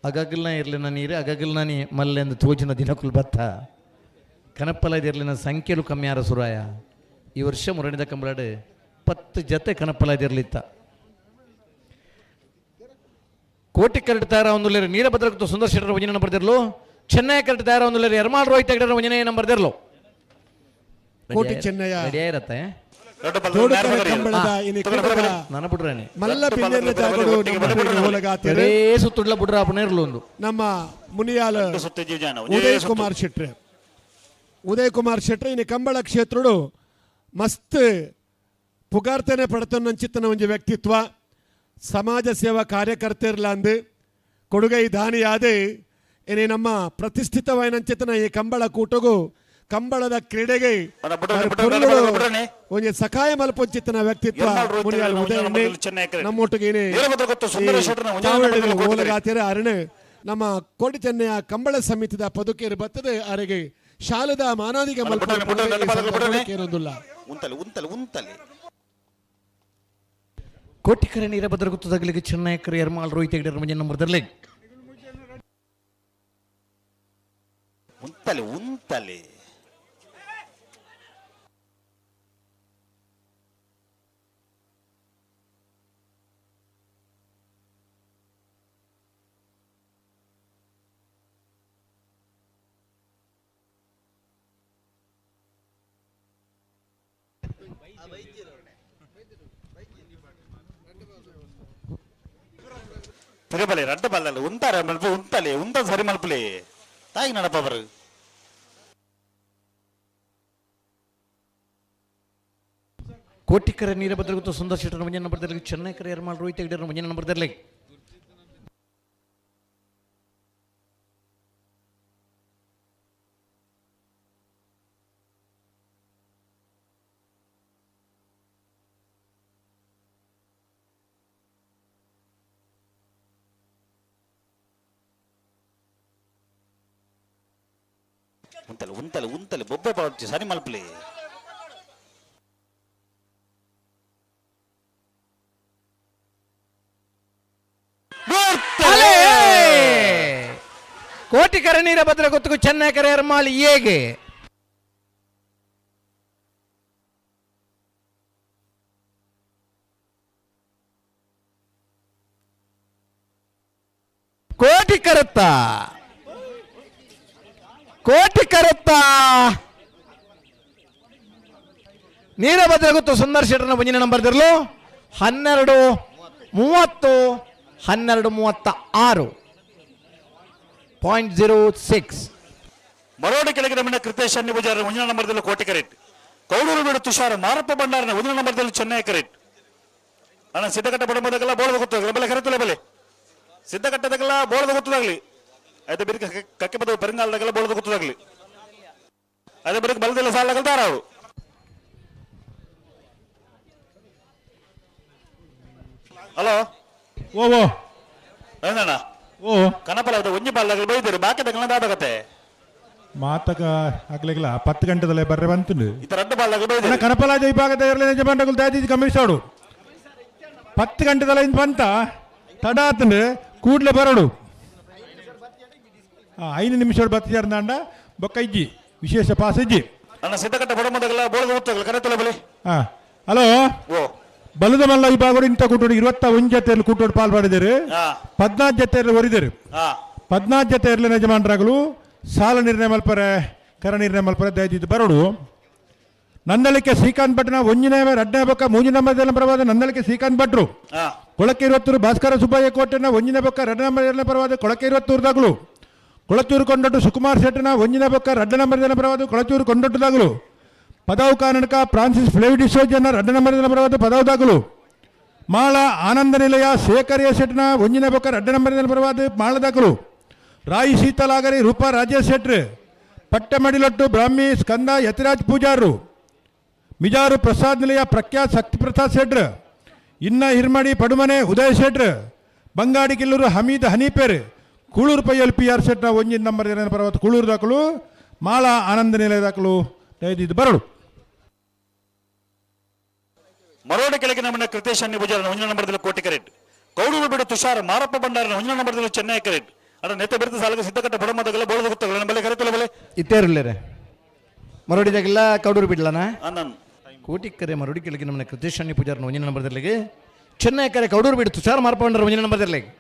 ಅಗಗಲ್ನ ಇರ್ಲಿನ ನೀರು ಅಗಗಲ್ನ ನೀ ಮಲ್ಲೆಂದು ತೋಜಿನ ದಿನಕುಲ್ ಬತ್ತ ಕನಪ್ಪಲದ ಇರ್ಲಿನ ಸಂಖ್ಯೆಲು ಕಮ್ಮಿಯಾರ ಸುರಾಯ. ಈ ವರ್ಷ ಮುರಣಿದ ಕಂಬಳಾಡು 10 ಜತೆ ಕನಪ್ಪಲದ ಇರ್ಲಿತ್ತ. ಕೋಟಿ ಕರೆಕ್ಟ್ ತಯಾರ ಒಂದು ನೀರಭದ್ರಕತ್ತು ಸುಂದರ್ ಶೆಟ್ಟರ್ ಒಂಜಿನ ನಂಬರ್ ದಿರ್ಲು, ಚೆನ್ನೈ ಕರೆಕ್ಟ್ ತಯಾರ ಒಂದು ಎರ್ಮಾಳ್ ರೋಹಿತ್ ಹೆಗಡೆ ಒಂಜಿನ ನಂಬರ್ ದಿರ್ಲು. ಕೋಟಿ ಚೆನ್ನಯ್ಯ. ರೆಡಿ ಇರತ್ತೆ. ಜೋಡುಕರೆ ಕಂಬಳದ ಇನಿ ಕೂಟದ ನನ್ನ ಬಿಡ್ರಾನೆ ಮಲ್ಲ ಬಿನ್ನೆಲ್ಲ ಜಾಗಡು ನಮ್ಮ ಹೋಲಗಾತಿರು. ಎರಡೇ ಸುತ್ತುಡ್ಲ ಬಿಡ್ರ ಅಪ್ಪನೇ ಇರ್ಲು ಒಂದು. ನಮ್ಮ ಮುನಿಯಾಲ ಉದಯ್ ಕುಮಾರ್ ಶೆಟ್ರೆ, ಉದಯ್ ಕುಮಾರ್ ಶೆಟ್ರೆ ಇನಿ ಕಂಬಳ ಕ್ಷೇತ್ರಡು ಮಸ್ತ್ ಪುಗಾರ್ತನೆ ಪಡತನ್ನಂಚಿತ್ತನ ಒಂಜಿ ವ್ಯಕ್ತಿತ್ವ, ಸಮಾಜ ಸೇವಾ ಕಾರ್ಯಕರ್ತೆರ್ಲಾಂದು ಕೊಡುಗೈ ದಾನಿಯಾದ ಇನಿ ನಮ್ಮ ಪ್ರತಿಷ್ಠಿತವಾಯಿನಂಚಿತನ ಈ ಕಂಬಳ ಕೂಟಗು ಕಂಬಳದ ಕ್ರೀಡೆಗೆ ಒಂಜಿ ಸಕಾಯ ಮಲ್ಪೊಂಚಿತನ ವ್ಯಕ್ತಿತ್ವ ಮುನಿಯಾಲ್ ಉದಯ ನಮ್ಮೊಟ್ಟಿಗೆ ಇನಿ ಓಲಗಾತಿರ ಅರಣ್ ನಮ್ಮ ಕೋಟಿ ಚೆನ್ನಯ ಕಂಬಳ ಸಮಿತಿದ ಪದುಕೇರು ಬತ್ತದೆ ಅರೆಗೆ ಶಾಲದ ಮಾನಾದಿಗೆ ಮಲ್ಪೊಂದುಲ್ಲ. ಉಂತಲೆ ಉಂತಲೆ ಉಂತಲೆ. ಕೋಟಿಕರ ನೀರಭದ್ರ ಗುತ್ತದಾಗಲಿಗೆ ಚೆನ್ನೈಕರ್ ಎರ್ಮಾಳ್ ರೋಹಿತ್ ಹೆಗಡೆ ಮಂಜ ನಂಬರ್ ದರ್ಲೆ. ಉಂತಲೆ ಉಂತಲೆ. ತಿರುಬಲೆ ರಡ್ಡ ಬಲ್ಲಲ್ಲ ಉಂತಾರೆ ಮಲ್ಪ ಉಂತಲೆ ಉಂತ ಸರಿ ಮಲ್ಪಲೆ ತಾಯಿ ನಡಪ ಬರು. ಕೋಟಿಕರ ನೀರಭದ್ರ ಗುತ್ತ ಸುಂದರ್ ಶೆಟ್ಟರ್ ಮಂಜ ನಂಬರ್ ದರ್ಲೆ, ಚೆನ್ನೈಕರ ಎರ್ಮಾಳ್ ರೋಹಿತ್ ಹೆಗಡೆ ಮಂಜ ನಂಬರ್ ದರ್ಲೆ. ಉಂತಲೆ ಉಂತಲೆ ಉಂತಲೆ ಬೊಬ್ಬೆ ಪಾಡ್ಚಿ ಸರಿ ಮಲ್ಪಲೆ. ಕೋಟಿಕರ ನೀರಭದ್ರ ಗೊತ್ತಿಗೂ ಚೆನ್ನೈಕರ ಎರ್ಮಾಳ್ ಹೇಗೆ ಕೋಟಿ ಕರುತ್ತ ಕೋಟಿ ಕರುತ್ತ ನೀರಭದ್ರ ಗೊತ್ತು ಸುಂದರ್ ಶೆಟ್ಟರ್ನ ಮುಂದಿನ ನಂಬರ್ ದಿರ್ಲು 12:30 12:36 .06. ಮರೋಡಿ ಕೆಳಗಿನ ಮಣ್ಣ ಕೃತೇಶ್ ಅನ್ನಿ ಪೂಜಾರಿ ಒಂದಿನ ನಂಬರ್ದಲ್ಲಿ ಕೋಟಿ ಕರೆಟ್. ಕೌಡೂರು ಬೀಡು ತುಷಾರ ಮಾರಪ್ಪ ಭಂಡಾರನ ಒಂದಿನ ನಂಬರ್ದಲ್ಲಿ ಚೆನ್ನೈ ಕರೆಟ್. ಅಣ್ಣ ಸಿದ್ಧಕಟ್ಟ ಬಡಂಬದಕ್ಕೆಲ್ಲ ಬೋಳದ ಗೊತ್ತಾಗಲಿ ಬೆಲೆ ಕರೆತಲೆ ಬೆಲೆ ಸಿದ್ಧಕಟ್ಟದಕ್ಕೆಲ್ಲ ಬೋಳದ ಗೊತ್ತದಾಗ್ಲಿ అయితే ಬಿರುಕ ಕಕ್ಕೆ ಬದ ಪೆರಂಗಾಲದಾಗೆಲ್ಲ ಬೋಳದ ಗೊತ್ತದಾಗ್ಲಿ ಅದೇ ಬಿರುಕು ಬಲದಿಲ್ಲ ಸಾಲ ತಾರಾವು. ಹಲೋ. ಓ ಓ ಏನಣ್ಣ? ಓ ಕನಪಲ ಒಂಜಿ ಬಾಲ್ದಾಗಲಿ ಬೈದಿರು ಬಾಕಿ ತಗಲ ದಾದಾಗತ್ತೆ. ಮಾತಕ ಆಗ್ಲಿಲ್ಲ 10 ಗಂಟೆದಲ್ಲೇ ಬರ್ರೆ ಬಂತು. ಇತರ ರಡ್ಡು ಬಾಲ್ದಾಗಲಿ ಬೈದಿರು. ಕನಪಲಾಜ ವಿಭಾಗದ ಇರಲಿ ಯಜಮಾನಗಳು ದಾದಿ ಗಮನಿಸಾಡು 10 ಗಂಟೆದಲ್ಲ ಇಂದ ಬಂತ ತಡ ಆತಂದ್ರೆ ಕೂಡ್ಲೆ ಬರಡು. 5 ನಿಮಿಷ ಬತ್ತಿದಾರಂಡ ಬೊಕ್ಕ ಇಜ್ಜಿ ವಿಶೇಷ ಪಾಸ್ ಇಜ್ಜಿ. ಅಣ್ಣ ಸಿದ್ಧಕಟ್ಟ ಬಡಮದಗಲ ಬೋಳದ ಗೊತ್ತಾಗಲಿ ಕರೆತಲೆ ಬಲಿ. ಹಲೋ. ಓ ಬಲದ ಮಲ್ಲ ವಿಭಾಗಗಳು ಇಂಥ ಕೂಟೋಡು 21 ಜೊತೆಯಲ್ಲಿ ಕೂಟೋಡು ಪಾಲ್ ಮಾಡಿದರು. 14 ಜೊತೆಯಲ್ಲಿ ಒರಿದರು. 14 ಜೊತೆ ಇರಲಿ ಯಜಮಾನರಾಗಲು ಸಾಲ ನಿರ್ಣಯ ಮಲ್ಪರೆ ಕರ ನಿರ್ಣಯ ಮಲ್ಪರೆ ದಯದಿದ್ದು ಬರೋಡು. ನಂದಳಿಕೆ ಶ್ರೀಕಾಂತ್ ಭಟ್ನ ಒಂಜಿನೇ ಎರಡನೇ ಬೊಕ್ಕ ಮೂಜಿನ ನಂಬರ್ ಪರವಾದ ನಂದಳಿಕೆ ಶ್ರೀಕಾಂತ್ ಭಟ್ರು. ಕೊಳಕೆ ಇರುವತ್ತೂರು ಭಾಸ್ಕರ ಸುಬ್ಬಯ್ಯ ಕೋಟೆನ ಒಂಜಿನ ಬೊಕ್ಕ ಎರಡನೇ ನಂಬರ್ ಎರಡನೇ ಪರವಾದ ಕೊಳಕೆ ಇರುವತ್ತೂರುದಾಗಲು. ಕೊಳಚೂರು ಕೊಂಡೊಟ್ಟು ಸುಕುಮಾರ್ ಶೆಟ್ಟನ ಒಂಜಿನ ಬೊಕ್ಕ ಎರಡನೇ ನಂಬರ್ ಎರಡನೇ ಪರವಾದ ಕೊಳಚೂರು ಕೊಂಡೊಟ್ಟುದಾಗಲು. ಪದವು ಕಾನಡ್ಕ ಫ್ರಾನ್ಸಿಸ್ ಫ್ಲೇವಿ ಡಿಸೋಜನ ರಡ್ಡ ನಂಬರ್ ಪರವಾದ ಪದವು ದಾಖಲು. ಮಾಳ ಆನಂದ ನಿಲಯ ಶೇಖರ್ ಎ ಶೆಟ್ನ ಒಂಜಿನ ಬೊಕ್ಕ ರಡ್ಡ ನಂಬರ್ ಪರವಾದ ಮಾಳ ದಾಖಲು. ರಾಯಿ ಶೀತಲಾಗರಿ ರೂಪಾ ರಾಜೇಶ್ ಶೆಟ್ರು. ಪಟ್ಟಮಡಿಲೊಟ್ಟು ಬ್ರಾಹ್ಮಿ ಸ್ಕಂದ ಯತಿರಾಜ್ ಪೂಜಾರು. ಮಿಜಾರು ಪ್ರಸಾದ್ ನಿಲಯ ಪ್ರಖ್ಯಾತ್ ಶಕ್ತಿ ಪ್ರಸಾದ್ ಶೆಟ್ರು. ಇನ್ನ ಹಿರ್ಮಡಿ ಪಡುಮನೆ ಉದಯ ಶೆಟ್ರು. ಬಂಗಾಡಿ ಕಿಲ್ಲೂರು ಹಮೀದ್ ಹನೀಪೇರ್. ಕೂಳೂರು ಪೈಯಲ್ ಪಿ ಆರ್ ಶೆಟ್ನ ಒಂಜಿನ ನಂಬರ್ ಪರ್ವತ ಕೂಳೂರು ದಾಖಲು. ಮಾಳ ಆನಂದ ನಿಲಯ ದಾಖಲು. ಇದು ಬರಡು. ಮರೋಡಿ ಕೆಳಗಿನ ಮಣ್ಣ ಕೃತೇಶ್ ಅನ್ನಿ ಪೂಜಾರನ ಒಂಜಿನ ನಂಬರ್ದಲ್ಲಿ ಕೋಟಿ ಕರೆಟ್. ಕೌಡೂರು ಬಿಡು ತುಷಾರ್ ಮಾರಪ್ಪ ಭಂಡಾರನ ಒಂಜಿನ ನಂಬರ್ದಲ್ಲಿ ಚೆನ್ನೈ ಕರೆಟ್. ಅಡ ನೆತ್ತ ಬೆರೆತ ಸಾಲಕ್ಕೆ ಸಿದ್ಧಕಟ್ಟ ಬಡಮದಗಲ ಬೋಳದ ಗುತ್ತಗಳ ಬಲೆ ಕರೆತಲ ಬಲೆ. ಇತ್ತೇರುಲ್ಲೇರೆ ಮರೋಡಿದಾಗೆಲ್ಲ ಕೌಡೂರು ಬಿಡ್ಲನಾ? ನನ್ ಕೋಟಿಕ್ಕರೆ ಮರೋಡಿ ಕೆಳಗೆ ನಮ್ಮನೆ ಕೃತೇಶ್ ಅಣ್ಣಿ ಪೂಜಾರನ ಒಂಜಿನ ನಂಬರ್ದಲ್ಲಿಗೆ, ಚೆನ್ನೈ ಕರೆ ಕೌಡೂರು ಬಿಡು ತುಷಾರ್ ಮಾರಪ್ಪ ಭಂಡಾರ ಒಂಜಿನ ನಂಬರ್ದಲ್ಲಿಗೆ.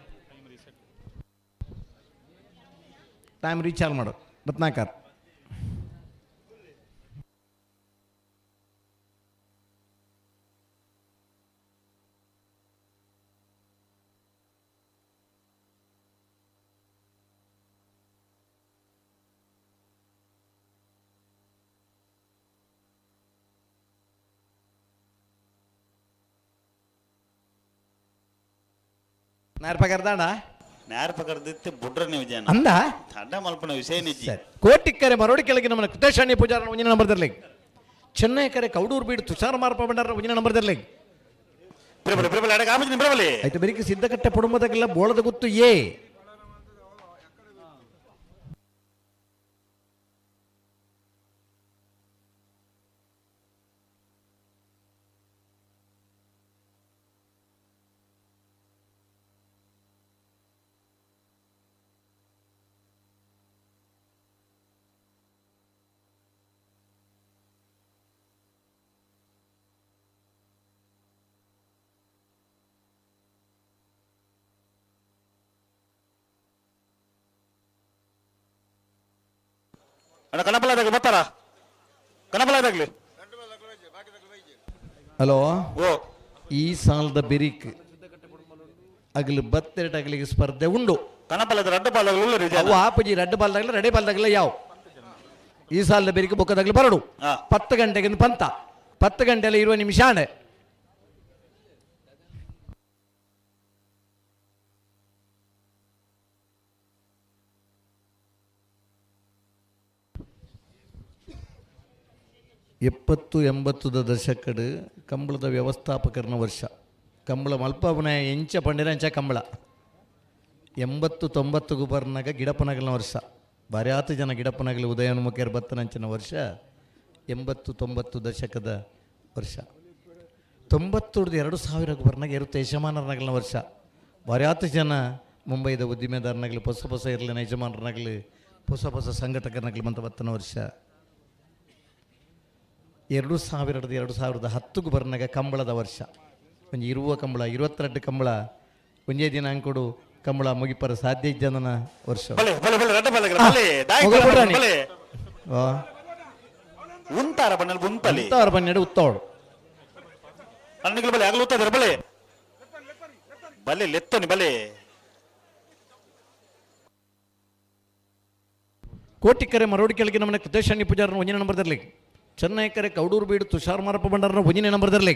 ಟೈಮ್ ರೀಚಾರ್ಜ್ ಮಾಡು ರತ್ನಾಕರ್. ನಾರ್ ಪಗರ್ದಾಡ. ನ್ಯಾರ ಪಕರ್ದಿತ್ತೆ ಬುಡ್ರ ನೀವು ಜನ. ಅಂದ. ಅಡ್ಡ ಮಲ್ಪನ ವಿಷಯ ನಿಜ. ಸರಿ. ಕೋಟಿಕ್ಕರೆ ಮರೋಡಿ ಕೆಳಗೆ ನಮ್ಮನೆ ಕೃತೇಶ್ ಅಣ್ಣಿ ಪೂಜಾರನ ಒಂಜಿನ ನಂಬರ್ದಲ್ಲಿಗೆ, ಚೆನ್ನೈ ಕರೆ ಕೌಡೂರು ಬೀಡು ತುಷಾರ್ ಮಾರಪ್ಪ ಭಂಡಾರ ಒಂಜಿನ ನಂಬರ್ದಲ್ಲಿಗೆ. ಪ್ರಬಲ ಪ್ರಬಲ ಅಡಗ ಆಪಜಿನ ಪ್ರಬಲೆ. ಆಯ್ತು ಬೆರಿಕೆ ಸಿದ್ಧಕಟ್ಟೆ ಪುಡುಂಬದಾಗೆಲ್ಲ ಬೋಳದ ಗುತ್ತು ಎ. ಅಣ್ಣ ಕನಪಲದಾಗಲಿ ಬರ್ತಾರ ಕನಪಲದಾಗಲಿ. ಹಲೋ. ಓ. ಈ ಸಾಲದ ಬೆರಿಕ್ ಅಗಲು ಬತ್ತೆರಡು ಅಗಲಿಗೆ ಸ್ಪರ್ಧೆ ಉಂಡು. ಕನಪಲದ ರಡ್ಡ ಬಾಲಗಳು ಉಳ್ಳರು. ಅವು ಆಪಜಿ ರಡ್ಡು ಬಾಲ್ದಾಗಲ ರಡೆ ಬಾಲ್ದಾಗಲ ಯಾವ ಈ ಸಾಲದ ಬೆರಿಕೆ ಬೊಕ್ಕದಾಗಲಿ ಬರಡು. 10 ಗಂಟೆಗೆ ಪಂತ 10 ಗಂಟೆಲ್ಲ ಇರುವ ನಿಮಿಷ ಆಣೆ. 70 80ದ ದಶಕಡ್ ಕಂಬಳದ ವ್ಯವಸ್ಥಾಪಕರನ ವರ್ಷ. ಕಂಬಳ ಮಲ್ಪವನ ಎಂಚ ಪಂಡಿರ ಎಂಚ ಕಂಬಳ. 80 90 ಬರ್ನಾಗ ಗಿಡಪ್ಪನಗಲಿನ ವರ್ಷ. ಬಾರ್ಯಾತು ಜನ ಗಿಡಪ್ಪನಗಲಿ ಉದಯೋನ್ಮುಖಿಯರು ಬತ್ತನಂಚಿನ ವರ್ಷ 80 90 ದಶಕದ ವರ್ಷ. 90 2000 ಬರ್ನಾಗ ಇರುತ್ತೆ ಯಜಮಾನರನಗಲಿನ ವರ್ಷ. ಬಾರ್ಯಾತು ಜನ ಮುಂಬೈದ ಉದ್ದಿಮೆದಾರನಾಗಲಿ ಹೊಸ ಹೊಸ ಇರಲಿನ ಯಜಮಾನರನಾಗಲಿ ಹೊಸ ಹೊಸ ಸಂಘಟಕರನಾಗಲಿ ಬಂತ ಬತ್ತನ ವರ್ಷ. 2000 2010 ಬರ್ನಾಗ ಕಂಬಳದ ವರ್ಷ. ಒಂಜಿ ಇರುವ ಕಂಬಳ 22 ಕಂಬಳ ಒಂದೇ ದಿನ ಅಂಕೊಡು ಕಂಬಳ ಮುಗಿಪರ ಸಾಧ್ಯ ಇಜ್ಜಂದನ ವರ್ಷ. ಬಲೆ ಬಲೆ ಬಲೆ ರಡ್ಡ ಬಾಲಗಳ ಬಲೆ ದಾಯಿ. ಮೊಗಲ್ ಬಿಡ್ರಾಣಿ. ಬಲೆ ಉಂತಾರ ಬಣ್ಣಲ್ ಉಂತಲಿ. ಉತ್ತವರ ಬನ್ನೆಡು ಉತ್ತವಡು. ಅಣ್ಣಿಗಳು ಬಲೆ ಆಗಲು ಉತ್ತದ್ರ ಬಲೆ ಬಲೆ ಲೆತ್ತನಿ ಬಲೆ. ಕೋಟಿಕರೆ ಮರೋಡಿ ಕೆಳಗೆ ನಮ್ಮನೆ ಕೃತೇಶಣ್ಣಿ ಪೂಜಾರನ ಒಂದಿನ ನಂಬರ್ದರ್ಲಿ, ಚೆನ್ನೈಕರೆ ಕೌಡೂರು ಬೀಡು ತುಷಾರ್ ಮಾರಪ್ಪ ಭಂಡಾರನ ಒಂದಿನ ನಂಬರ್ದರ್ಲಿ.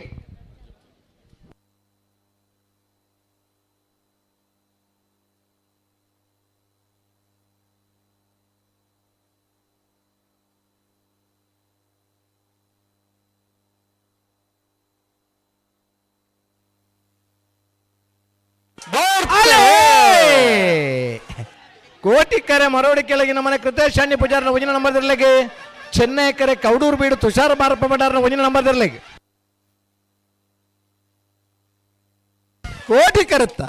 ಕೋಟಿಕರೆ ಮರೋಡಿ ಕೆಳಗಿನ ಮನೆ ಕೃತೇಶಣ್ಣಿ ಪೂಜಾರನ ಒಂದಿನ ನಂಬರ್ದರ್ಲಿಗೆ, ಚೆನ್ನೈಕರೆ ಕೌಡೂರು ಬೀಡು ತುಷಾರ್ ಮಾರಪ್ಪ ಭಂಡಾರನ ಒಂದಿನ ನಂಬರ್ದರ್ಲಿಗೆ. ಕೋಟಿ ಕರುತ್ತ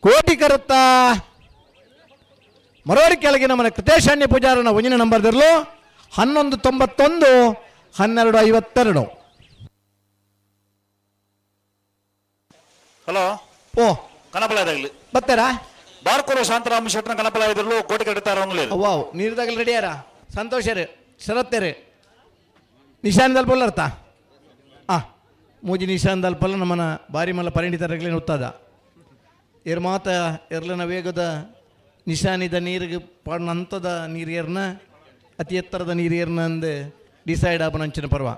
ಕೋಟಿ ಕರುತ್ತ ಮರೋಡಿ ಕೆಳಗಿನ ಮನೆ ಕೃತೇಶಣ್ಣಿ ಪೂಜಾರನ ಒಂದಿನ ನಂಬರ್ದಿರ್ಲು. 11:91 12:52. ಹಲೋ. ಓ. ಕನಪಲದಾಗಲಿ. ಬರ್ತಾರಾ? ಬಾರ್ಕೋರು ಶಾಂತರಾಮ ಶೆಟ್ಟನ ಕನಪಲ ಇದ್ರಲ್ಲೂ ಕೋಟಿ ಕಟ್ಟುತ್ತಾರ. ಅವ್ವಾವ್ ನೀರ್ದಾಗಲಿ ರೆಡಿಯಾರ ಸಂತೋಷರು ಶರತ್ತೇರು ನಿಶಾನ್ ದಲ್ಪಲ್ಲ ಅರ್ಥ ಆ ಮೂಜಿ ನಿಶಾನ್ ದಲ್ಪಲ್ಲ ನಮ್ಮನ ಬಾರಿ ಮಲ್ಲ ಪರಿಣಿತರಗ್ಲೇನು ಉತ್ತದ ಏರ್ ಮಾತ ಎರ್ಲನ ವೇಗದ ನಿಶಾನಿದ ನೀರಿಗೆ ಪಾಡ್ನ ಅಂಥದ ನೀರು ಏರ್ನ ಅತಿ ಎತ್ತರದ ನೀರು ಏರ್ನ ಅಂದು. ಡಿಸೈಡ್ ಆಪುನಂಚಿನ ಪರ್ವ.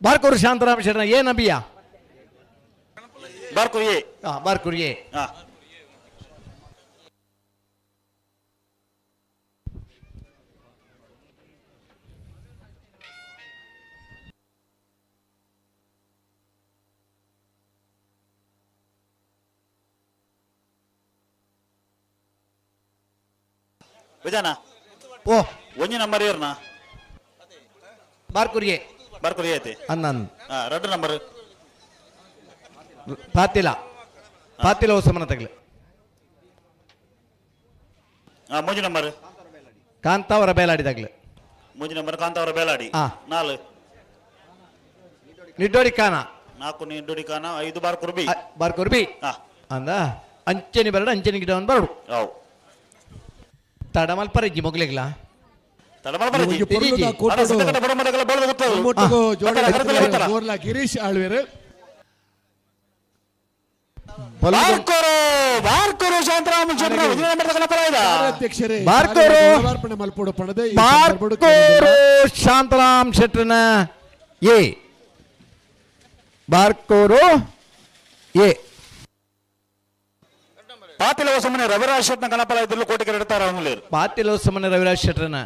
ಬಾರ್ಕೂರು ಶಾಂತರಾಮ ಶೆಟ್ನ ಏ ನಬಿಯಾ? ಬಾರ್ಕೂರು ಎ. ಆ, ಬಾರ್ಕೂರು ಎ. ಹಾ. ವಿಜಾನ. ಓ. ಒಂಜಿ ನಂಬರ್ ಏರ್ನ? ಬಾರ್ಕೂರು ಎ. ಬಾರ್ಕೂರು ಎ ಐತೆ. ಅನ್ನನ್. ಹಾ, ರಡ್ಡು ನಂಬರ್? ಪಾತಿಲ, ಪಾತಿಲ ಹೊಸಮನ ತಗಲು. ಹಾ, ಮೂಜಿ ನಂಬರ್? ಕಾಂತಾವರ ಬೇಲಾಡಿದಾಗ್ಲು. ಮೂಜಿ ನಂಬರ್ ಕಾಂತಾವರ ಬೇಲಾಡಿ. ಹಾ. ನಾಲ್? ನಿಡ್ಡೋಡಿ ಕಾನ. ನಾಲ್ಕು ನಿಡ್ಡೋಡಿ ಕಾನ, ಐದು ಬಾರ್ಕೂರು ಬಿ. ಬಾರ್ಕೂರು ಬಿ. ಹಾ. ಅಂದ ಅಂಚನಿ ಬರಡು, ಅಂಚನಿ ಗಿಡವನ್ ಬರಡು. ಅವು. ತಡಮಲ್ ಪರಜ್ಜಿ ಮೊಗ್ಲಿಗ್ಲಾ. ತಡಮಲ್ ಬರಜಿ. ಒಂಜಿ ಪೊರ್ಲುದ ಅಣ್ಣ, ಕೂಟೊಡು ಸಿದ್ದಕಟ್ಟ ಬಡಮದಗಲ ಬೋಳದ ಗೊತ್ತದು. ನಮ್ಮೊಟ್ಟುಗು ಜೋಡಿ ಬತ್ತಲ, ಬತ್ತಲ, ಬತ್ತಲ. ಗೋರ್ಲಾ ಗಿರೀಶ್ ಆಳ್ವೆರ್. ಬಾರ್ಕೂರು, ಬಾರ್ಕೂರು ಶಾಂತರಾಮ ಶೆಟ್ಟರು ಒಂಜಿ ನಂಬರ್ ತಗಲ ಪರ ಇದ. ಅಧ್ಯಕ್ಷರೇ, ಬಾರ್ಕೂರು. ಗೌರವಾರ್ಪಣೆ ಮಲ್ಪೊಡು ಪಣದೆ ಈ ಸಂದರ್ಭಡ್. ಬಾರ್ಕೂರು ಶಾಂತರಾಮ್ ಶೆಟ್ಟರ್ನ ಎ, ಬಾರ್ಕೂರು ಎ. ಪಾತಿಲ ಹೊಸಮನೆ ರವಿರಾಜ್ ಶೆಟ್ನ ಗಣಪಲ ಇದ್ರಲ್ಲೂ ಕೋಟಿಗೆ ಇಡ್ತಾರ ಅವನುಲೇರು. ಪಾತಿಲ ಹೊಸಮನೆ ರವಿರಾಜ್ ಶೆಟ್ಟರ್ನ.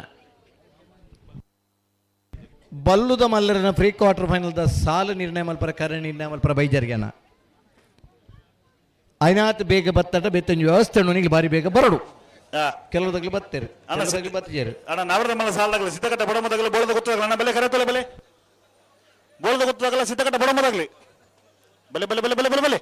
ಬಲ್ಲುದ ಮಲ್ಲರನ ಪ್ರೀ ಕ್ವಾರ್ಟರ್ ಫೈನಲ್ the ಸಾಲು ನಿರ್ಣಯ ಮಲ್ಪರ ಕರೆ ನಿರ್ಣಯ ಮಲ್ಪರ ಬೈಜರ್ಗೆನ ಐನಾತ್ ಬೇಗ ಬತ್ತಟ ಬೆತ್ತಂಜಿ ವ್ಯವಸ್ಥೆ ಉಂಡು, ಬಾರಿ ಬೇಗ ಬರಡು. ಕೆಲವು ತಗ್ಲು ಬತ್ತೇರು, ಕೆಲವು ತಗ್ಲು ಬತ್ತೇರು. ಅಣ್ಣ, ನಾವರದ ಮಲ್ಲ ಸಾಲದಾಗಲಿ ಸಿದ್ದಕಟ್ಟ ಬಡಮದಾಗಲಿ ಬೋಳದ ಗೊತ್ತಾಗಲ್ಲ. ಅಣ್ಣ, ಬೆಲೆ ಕರೆತಲ್ಲ, ಬೆಲೆ ಬೋಳದ ಗೊತ್ತಾಗಲ್ಲ. ಸಿದ್ದಕಟ್ಟ ಬಡಮದಾಗಲಿ ಬೆಲೆ ಬೆಲೆ ಬೆಲೆ ಬೆಲೆ ಬೆಲೆ ಬೆಲೆ.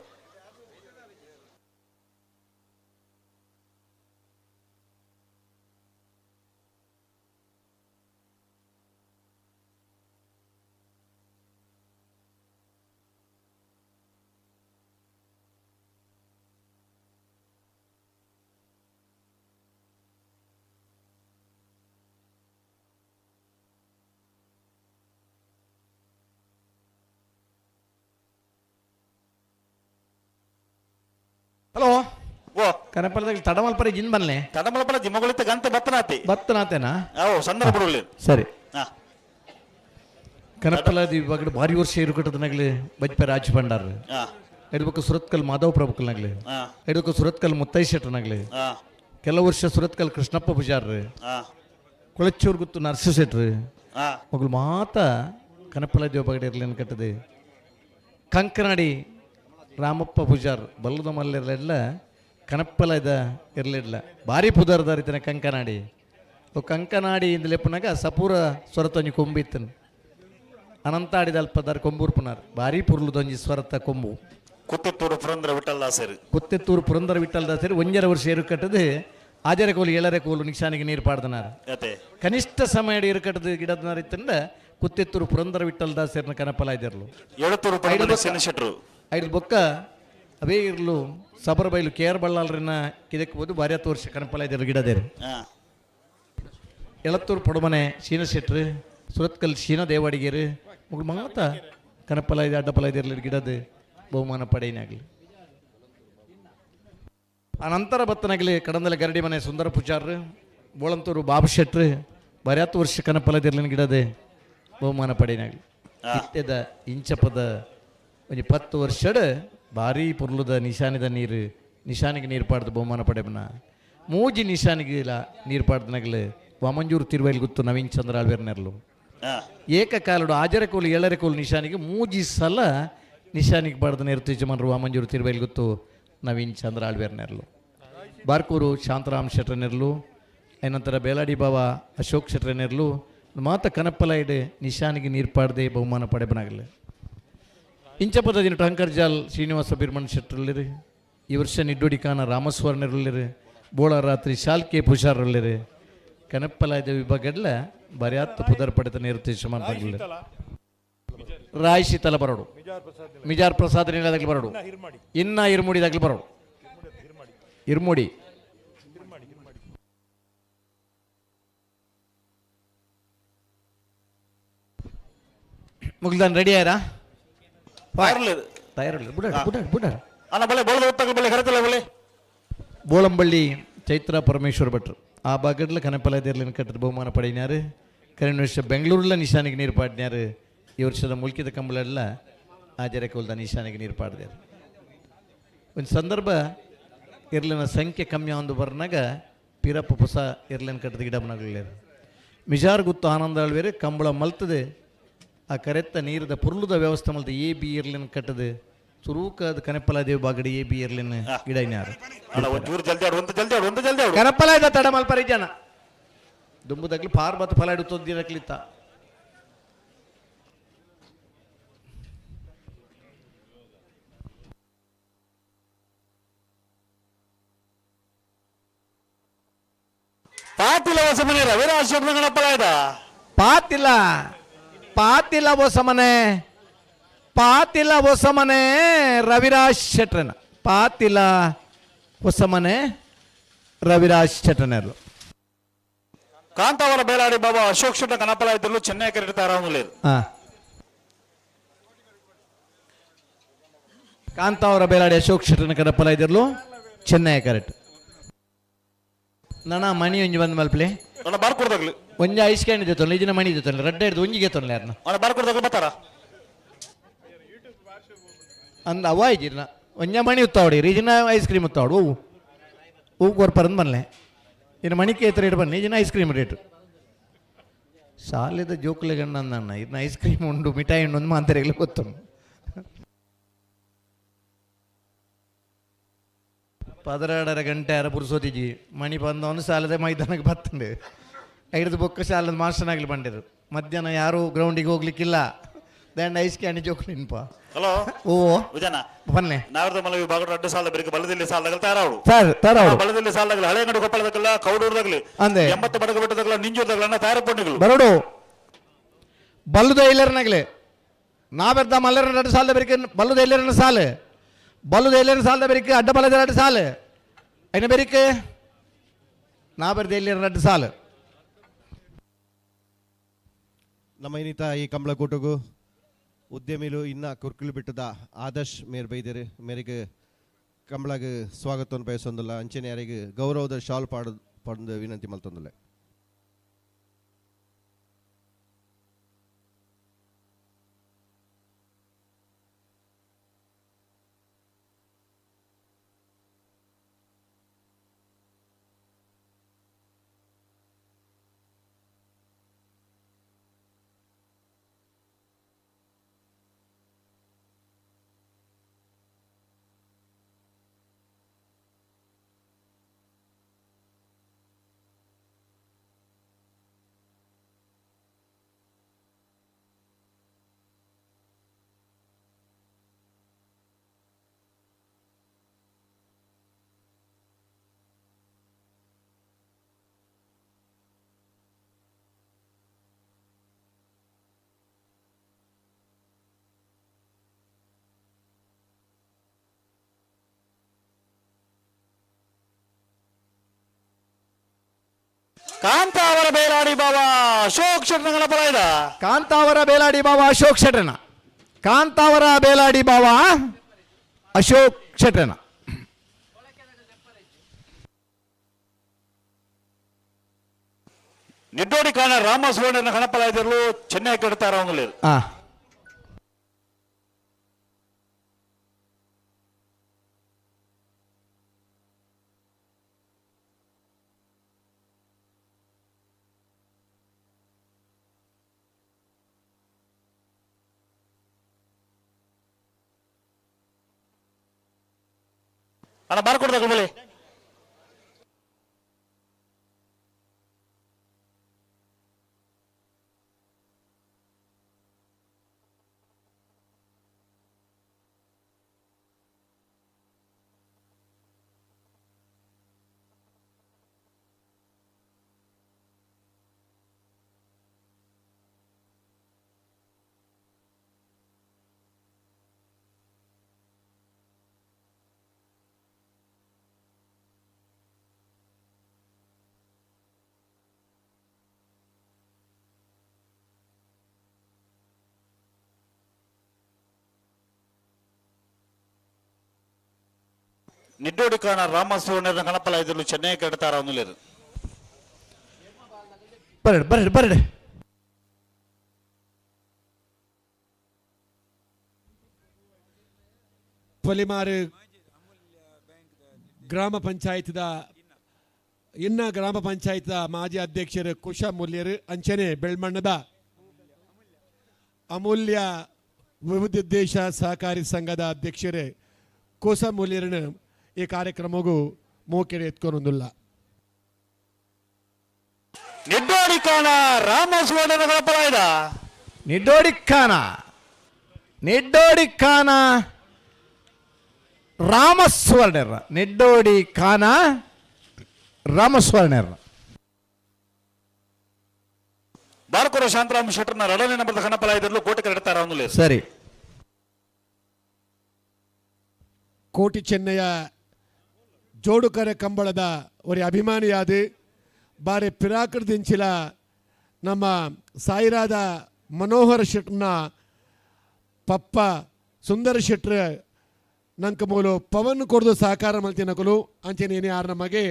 ಹಲೋ. ಓ. ಕನಪಲದಾಗ ತಡಮಲ್ಪರ ಜಿನ್ ಬನ್ಲೆ. ತಡಮಲಪಲ ಜಿಮ್ಮಗಳಿತ್ತ ಗಂತ ಬತ್ತನಾತಿ. ಬತ್ತನಾತೇನಾ? ಅವು ಸಂದರ್ಭ ಬಿಡುವಲ್ಲಿ. ಸರಿ. ಹಾ. ಕನಪಲದ ವಿಭಾಗದ ಭಾರಿ ವರ್ಷ ಇರುಕಟ್ಟದನಾಗಲಿ ಬಜ್ಪೆ ರಾಜ್ ಭಂಡಾರ್, ಎಡ್ಬೇಕು ಸುರತ್ಕಲ್ ಮಾಧವ ಪ್ರಭುಕಲ್ನಾಗ್ಲಿ, ಎಡ್ಬೇಕು ಸುರತ್ಕಲ್ ಮುತ್ತೈ ಶೆಟ್ಟರ್ನಾಗ್ಲಿ, ಕೆಲವು ವರ್ಷ ಸುರತ್ಕಲ್ ಕೃಷ್ಣಪ್ಪ ಪೂಜಾರ್ರು, ಕೊಳಚೂರು ಗುತ್ತು ನರಸಿ ಶೆಟ್ರು, ಮಗಳು ಮಾತ ಕನಪಲ ವಿಭಾಗಡೆ ಇರಲಿ ಕಟ್ಟದೆ. ಕಂಕನಾಡಿ ರಾಮಪ್ಪ ಪೂಜಾರ್ ಬಲ್ಲದ ಮಲ್ಲಿರಲಿಲ್ಲ, ಕನಪ್ಪಲದ ಇರಲಿಲ್ಲ, ಭಾರಿ ಪುದರ್ದಾರಿತನ ಕಂಕನಾಡಿ. ಓ ಕಂಕನಾಡಿ ಇಂದಲೆಪ್ಪನಾಗ ಸಪೂರ ಸ್ವರತೊಂಜಿ ಕೊಂಬಿತ್ತನು. ಅನಂತಾಡಿದ ಅಲ್ಪದಾರ್ ಕೊಂಬೂರ್ಪುನಾರ್, ಭಾರಿ ಪುರ್ಲುದೊಂಜಿ ಸ್ವರತ ಕೊಂಬು. ಕುತ್ತೆತ್ತೂರು ಪುರಂದರ ವಿಠಲ್ ದಾಸರು. ಕುತ್ತೆತ್ತೂರು ಪುರಂದರ ವಿಠಲ್ ದಾಸರು ಒಂಜರ ವರ್ಷ ಏರು ಕಟ್ಟದು, ಆಜರ ಕೋಲು ಏಳರೆ ಕೋಲು ನಿಶಾನಿಗೆ ನೀರು ಪಾಡ್ದನಾರ. ಅತೆ. ಕನಿಷ್ಠ ಸಮಯ ಏರು ಕಟ್ಟದು ಗಿಡದನಾರ ಇತ್ತಂದ ಕುತ್ತೆತ್ತೂರು ಪುರಂದರ ವಿಠಲ್ ದಾಸರನ್ನ ಕನಪಲ ಇದ್ದಿರ್ಲು. ಎಳತ್ತೂರು ಪಡಮನೆ ಸಿನ ಶೆಟ್ರು. ಐದು ಬೊಕ್ಕ ಅವೇ ಇರ್ಲು ಸಬರ ಬೈಲು ಕೆ ಆರ್ ಬಳ್ಳಾಲ್ರನ್ನ ಕಿದಕ್ಕೆ ಹೋದು ಭಾರಿ ಹತ್ತು ವರ್ಷ ಕನಪಲ ಇದ್ದಿರು ಗಿಡದೇರು. ಎಳತ್ತೂರು ಪಡುಮನೆ ಶೀನ ಶೆಟ್ರು, ಸುರತ್ಕಲ್ ಶೀನ ದೇವಾಡಿಗೇರು ಮಗಳು ಮಾತ ಕನಪಲ ಇದೆ, ಅಡ್ಡಪಲ ಇದಿರಲಿ ಗಿಡದ ಬಹುಮಾನ ಪಡೆಯನಾಗಲಿ. ಆ ನಂತರ ಬತ್ತನಾಗಲಿ ಕಡಂದಲ ಗರಡಿ ಮನೆ ಸುಂದರ ಪೂಜಾರ್ರು, ಬೋಳಂತೂರು ಬಾಬು ಶೆಟ್ರು ಭಾರಿ ಹತ್ತು ವರ್ಷ ಕನಪಲ ಇದಿರ್ಲಿನ ಗಿಡದೆ ಬಹುಮಾನ ಪಡೆಯನಾಗಲಿ. ಇತ್ತೆದ ಇಂಚಪದ ಒಂಜಿ 10 ವರ್ಷಡ್ ಭಾರಿ ಪೊರ್ಲುದ ನಿಶಾನಿದ ನೀರು ನಿಶಾನಿಗೆ ನೀರು ಪಾಡ್ದು ಬಹುಮಾನ ಪಡೆಬನ ಮೂಜಿ ನಿಶಾನಿಗೆ ಇಲ್ಲ ನೀರು ಪಾಡ್ದನಗಲು ವಾಮಂಜೂರು ತಿರುವೈಲ್ ಗುತ್ತು ನವೀನ್ ಚಂದ್ರ ಆಳ್ವೇರ್ನೆರ್ಲು. ಏಕಕಾಲಡು ಆಜರ ಕೋಲು ಏಳರೆ ಕೋಲು ನಿಶಾನಿಗೆ ಮೂಜಿ ಸಲ ನಿಶಾನಿಗೆ ಪಾಡ್ದ ನೀರು ಯಜಮಾನರು ವಾಮಂಜೂರು ತಿರುವೈಲ್ ಗುತ್ತು ನವೀನ್ ಚಂದ್ರ ಆಳ್ವೇರ್ನೆರ್ಲು. ಬಾರ್ಕೂರು ಶಾಂತರಾಮ್ ಶೆಟ್ರನೆರ್ಲು, ನಂತರ ಬೇಲಾಡಿ ಬಾವ ಅಶೋಕ್ ಶೆಟ್ರನೆರ್ಲು ಮಾತ ಕನಪ್ಪಲ ಇಡೆ ನಿಶಾನಿಗೆ ನೀರು ಪಾಡದೆ ಬಹುಮಾನ ಪಡೆಬನಾಗಲಿ. ಇಂಚಪದ ದಿನ ಟಂಕರ್ಜಾಲ್ ಶ್ರೀನಿವಾಸ ಬಿರ್ಮಣ್ ಶೆಟ್ಟರ್ಲಿರಿ, ಈ ವರ್ಷ ನಿಡ್ಡೋಡಿ ಕಾನ ರಾಮಸ್ವರ್ಣರುಲ್ಲಿರಿ, ಬೋಳ ರಾತ್ರಿ ಶಾಲ್ಕೆ ಪುಷಾರಲ್ಲಿರಿ. ಕನಪ್ಪಲಾಯ್ದ ವಿಭಾಗಡ್ಲ ಬರ್ಯಾತ್ ಪುದರ್ ಪಡೆದ ನೀರು ರಾಯ್ ಶೀತಲ ಬರೋಡು, ಮಿಜಾರ್ ಪ್ರಸಾದ್ ನೀಲದಾಗ್ಲಿ ಬರೋಡು, ಇನ್ನ ಇರ್ಮುಡಿದಾಗ್ಲಿ ಬರೋಡು, ಇರ್ಮುಡಿ. ಮುಗ್ದಾನ್ ರೆಡಿ ಆಯ್ರಾ? ತಯಾರಿಲ್ಲ, ಬುಡ ಬುಡ ಬುಡ. ಅಣ್ಣ, ಬಲೆ ಬೋಳದ ಗೊತ್ತಾಗಲಿ, ಬಲೆ ಕರೆತಲ್ಲ ಬಲೆ. ಬೋಳಂಬಳ್ಳಿ ಚೈತ್ರ ಪರಮೇಶ್ವರ ಭಟ್ರು ಆ ಬಾಗಡ್ಲ ಕನಪಲ ದೇರ್ಲಿನ ಕಟ್ಟದ ಬಹುಮಾನ ಪಡೆಯಿನಾರು. ಕರಿನ ವರ್ಷ ಬೆಂಗಳೂರಲ್ಲ ನಿಶಾನಿಗೆ ನೀರು ಪಾಡ್ನ್ಯಾರು. ಈ ವರ್ಷದ ಮುಲ್ಕಿದ ಕಂಬಳೆಲ್ಲ ಆಜರೆ ಕೊಲ್ದ ನಿಶಾನಿಗೆ ನೀರು ಪಾಡ್ದಾರ. ಒಂದು ಸಂದರ್ಭ ಇರ್ಲಿನ ಸಂಖ್ಯೆ ಕಮ್ಮಿ ಒಂದು ಬರ್ನಾಗ ಪಿರಪ್ಪ ಪುಸ ಇರ್ಲಿನ ಕಟ್ಟದ ಗಿಡಮನಗಲೇರು ಮಿಜಾರ್ ಗುತ್ತು ಆನಂದ ಆಳ್ವೇರು ಕಂಬಳ ಮಲ್ತದೆ. ಆ ಕರೆತ್ತ ನೀರದ ಪುರ್ಲುದ ವ್ಯವಸ್ಥೆ ಮಲ್ತ ಎ ಬಿ ಇರ್ಲಿನ ಕಟ್ಟದು ಸುರೂಕ ಅದು ಕನೆಪ್ಪಲ ದೇವ್ ಬಾಗಡಿ ಎ ಬಿ ಇರ್ಲಿನ ಗಿಡ ಇನ್ಯಾರು. ಅಣ್ಣ, ಒಂಚೂರು ಜಲ್ದಿ ಆಡು, ಒಂದು ಜಲ್ದಿ ಆಡು, ಒಂದು ಜಲ್ದಿ ಆಡು. ಕನಪ್ಪಲ ಇದ್ದ ತಡ ಮಲ್ಪರಿ ಜನ ದುಂಬುದಗ್ಲಿ ಪಾರ್ ಬತ್ತು ಫಲ ಇಡುತ್ತೋದಿರಕ್ಲಿತ್ತ. ಪಾತಿಲ ಹೊಸಮನೆ ರವಿರಾಜ್ ಗಣಪಲ ಇದ. ಪಾತಿಲ್ಲ, ಪಾತಿಲ್ಲ ಹೊಸಮನೆ, ಪಾತಿಲ್ಲ ಹೊಸಮನೆ ರವಿರಾಜ್ ಶೆಟ್ರನ. ಪಾತಿಲ್ಲ ಹೊಸಮನೆ ರವಿರಾಜ್ ಶೆಟ್ರನರು. ಕಾಂತಾವರ ಬೇಲಾಡಿ ಬಾಬಾ ಅಶೋಕ್ ಶೆಟ್ಟ ಗಣಪಲ ಇದ್ದರು ಚೆನ್ನೈ ಕರೆಕ್ಟ್ ಆರಾಮలేదు. ಹಾ, ಕಾಂತಾವರ ಬೇಲಾಡಿ ಅಶೋಕ್ ಶೆಟ್ಟನ ಕಡಪಲ ಇದ್ದಿರ್ಲು ಚೆನ್ನೈ ಕರೆಕ್ಟ್. ನಣ ಮಣಿ ಒಂಜಿ ಬಂದ್ ಮಲ್ಪಲೆ. ಅಣ್ಣ, ಬಾರ್ಕೊಡ್ದಾಗ್ಲಿ. ಒಂಜಿ ಐಸ್ ಕ್ಯಾಂಡಿ ಜೊತೆ ಇಜಿನ ಮಣಿ ಜೊತೆ ರಡ್ಡೆ ಹಿಡ್ದು ಒಂಜಿಗೆ ತೊಂದ್ರೆ ಯಾರನ್ನ. ಅಣ್ಣ, ಬಾರ್ಕೊಡ್ದಾಗ್ಲಿ ಬರ್ತಾರ. ಅಂದ ಅವ ಇಜಿನ ಒಂಜ ಮಣಿ ಉತ್ತಾವಡಿ ರೀಜಿನ ಐಸ್ ಕ್ರೀಮ್ ಉತ್ತಾವಡು. ಹೂವು ಹೂವು ಕೊರ್ಪರಂದು ಬನ್ಲೆ ಇನ್ನು ಮಣಿಕೆ ರೇಟ್ ಬನ್ನಿ ಈಜಿನ ಐಸ್ ಕ್ರೀಮ್ ರೇಟ್. ಶಾಲೆದ ಜೋಕುಲೆ ಗಣ್ಣ ಅಂದಣ್ಣ ಇದನ್ನ ಐಸ್ ಕ್ರೀಮ್ ಉಂಡು ಮಿಠಾಯಿ ಉಂಡು ಒಂದು ಮಾಂತರೆಗಳು ಗೊತ್ತುಂಡು. 16.5 ಗಂಟೆ ಅರ ಪುರುಸೋತಿಜಿ ಮಣಿ ಬಂದವನು ಶಾಲೆದ ಮೈದಾನಕ್ಕೆ ಬತ್ತಂಡೆ. ಐದು ಬೊಕ್ಕ ಶಾಲೆದ ಮಾಸ್ಟರ್ನಾಗ್ಲಿ ಬಂದಿರು. ಮಧ್ಯಾಹ್ನ ಯಾರೂ ಗ್ರೌಂಡಿಗೆ ಹೋಗ್ಲಿಕ್ಕಿಲ್ಲ. ದಂಡ ಐಸ್ ಕ್ಯಾಂಡಿ ಜೋಕು ನಿನ್ಪ. ಹಲೋ. ಓ. ವಿಜಯನ. ಬನ್ನಿ. ನಾವರದ ಮಲ ವಿಭಾಗ ಅಡ್ಡ ಸಾಲದ ಬೆರಕೆ ಬಲದಲ್ಲಿ ಸಾಲದಾಗಲಿ ತಯಾರಾವಡು. ಸರ್, ತಯಾರಾವಡು. ಬಲದಲ್ಲಿ ಸಾಲದಾಗಲಿ ಹಳೆ ಅಂಗಡಿ ಕೊಪ್ಪಳದಾಗಲ್ಲ ಕೌಡೂರ್ದಾಗಲಿ. ಅಂದೆ. 80 ಬಡಗ ಬೆಟ್ಟದಾಗಲ ನಿಂಜೂರ್ದಾಗಲ ತಯಾರ ಪೊಂಡಿಗಳು. ಬರೋಡು ಬಲ್ಲುದ ಇಲ್ಲರನಾಗಲಿ ನಾವೆರ್ದ ಮಲ್ಲರ ಎರಡು ಸಾಲದ ಬೆರಿಕೆ ಬಲ್ಲುದ ಇಲ್ಲರನ ಸಾಲು ಬಲ್ಲುದ ಇಲ್ಲರನ ಸಾಲದ ಬೆರಿಕೆ ಅಡ್ಡ ಬಲದ ಎರಡು ಸಾಲು ಐನ ಬೆರಿಕೆ ನಾವೆರ್ದ ಇಲ್ಲರನ ಎರಡು ಸಾಲು. ನಮ್ಮ ಇನ್ನಿತ ಈ ಕಂಬಳಕೂಟಗು ಉದ್ಯಮಿಲು ಇನ್ನ ಕುರ್ಕುಲು ಬಿಟ್ಟದ ಆದರ್ಶ್ ಮೇರ್ ಬೈದರು. ಮೇರೆಗೆ ಕಂಬಳಗ್ ಸ್ವಾಗತವನ್ನು ಬಯಸೊಂದಿಲ್ಲ. ಅಂಚನೆ ಯಾರಿಗೆ ಗೌರವದ ಶಾಲ್ ಪಾಡ ಪಡೆದು ವಿನಂತಿ ಮಲ್ತೊಂದಿಲ್ಲ. ಕಾಂತಾವರ ಬೇಲಾಡಿ ಬಾಬಾ ಅಶೋಕ್ ಶೆಟ್ಟನ ಗಣಪಲ ಇದ. ಕಾಂತಾವರ ಬೇಲಾಡಿ ಬಾಬಾ ಅಶೋಕ್ ಶೆಟ್ರನ. ಕಾಂತಾವರ ಬೇಲಾಡಿ ಬಾಬಾ ಅಶೋಕ್ ಶೆಟ್ರನ. ನಿಡ್ಡೋಡಿ ಕಾಣ ರಾಮ ಸುವರ್ಣನ ಗಣಪಲ ಇದ್ದರು ಚೆನ್ನೈ ಕೆಡ್ತಾರ ಅವನಲ್ಲಿ. ಹಾ. ಅಣ್ಣ, ಬಾರ್ಕೊಡ್ದಾಗ್ಲಿ ಬಲಿ. ನಿಡ್ಡೋಡಿ ಕಾಣ ರಾಮ ಸುವರ್ಣನ ಗಣಪಲ ಇದ್ದರು ಚೆನ್ನೈ ಕೆಡ್ತಾರ ಅವನಲ್ಲಿ. ಬರಡು ಬರಡು ಬರಡು. ಪೊಲಿಮಾರು ಗ್ರಾಮ ಪಂಚಾಯತ್ದ ಇನ್ನ ಗ್ರಾಮ ಪಂಚಾಯತ್ದ ಮಾಜಿ ಅಧ್ಯಕ್ಷರು ಕುಶ ಮೂಲ್ಯರು ಅಂಚನೆ ಬೆಳ್ಮಣ್ಣದ ಅಮೂಲ್ಯ ವಿವಿಧೋದ್ದೇಶ ಸಹಕಾರಿ ಸಂಘದ ಅಧ್ಯಕ್ಷರೇ ಕೋಸ ಮೂಲ್ಯರನ್ನು ಈ ಕಾರ್ಯಕ್ರಮಗೂ ಮೋಕೆಡೆ ಎತ್ಕೊಂಡೊಂದುಲ್ಲ. ನಿಡ್ಡೋಡಿ ಕಾಣ ರಾಮ ಸುವರ್ಣನ ಕಳಪಲಾಯ್ದ. ನಿಡ್ಡೋಡಿಕ್ಕಾನ ನಿಡ್ಡೋಡಿಕ್ಕಾನ ರಾಮಸ್ವರ್ಣರ ನಿಡ್ಡೋಡಿ ಖಾನ ರಾಮಸ್ವರ್ಣರ. ಬಾರ್ಕೋರ ಶಾಂತರಾಮ್ ಶೆಟ್ಟರ್ನ ಎರಡನೇ ನಂಬರ್ದ ಕಣಪಲಾಯ್ದರ್ಲು ಕೋಟೆ ಕರೆಡ್ತಾರ ಅವನು. ಸರಿ. ಕೋಟಿ ಚೆನ್ನಯ ಜೋಡುಕರೆ ಕಂಬಳದ ಒರಿ ಅಭಿಮಾನಿಯಾದ ಬಾರಿ ಪಿರಾಕೃದಿಂಚಿಲ ನಮ್ಮ ಸಾಯಿರಾದ ಮನೋಹರ ಶೆಟ್ನ ಪಪ್ಪ ಸುಂದರ ಶೆಟ್ರ ನಂಕ ಮೂಲು ಪವನ್ ಕೊಡ್ದು ಸಹಕಾರ ಮಲ್ತಿನಕಲು ಅಂಚನೆ ಏನೇ ಆರ್ ನಮಗೆ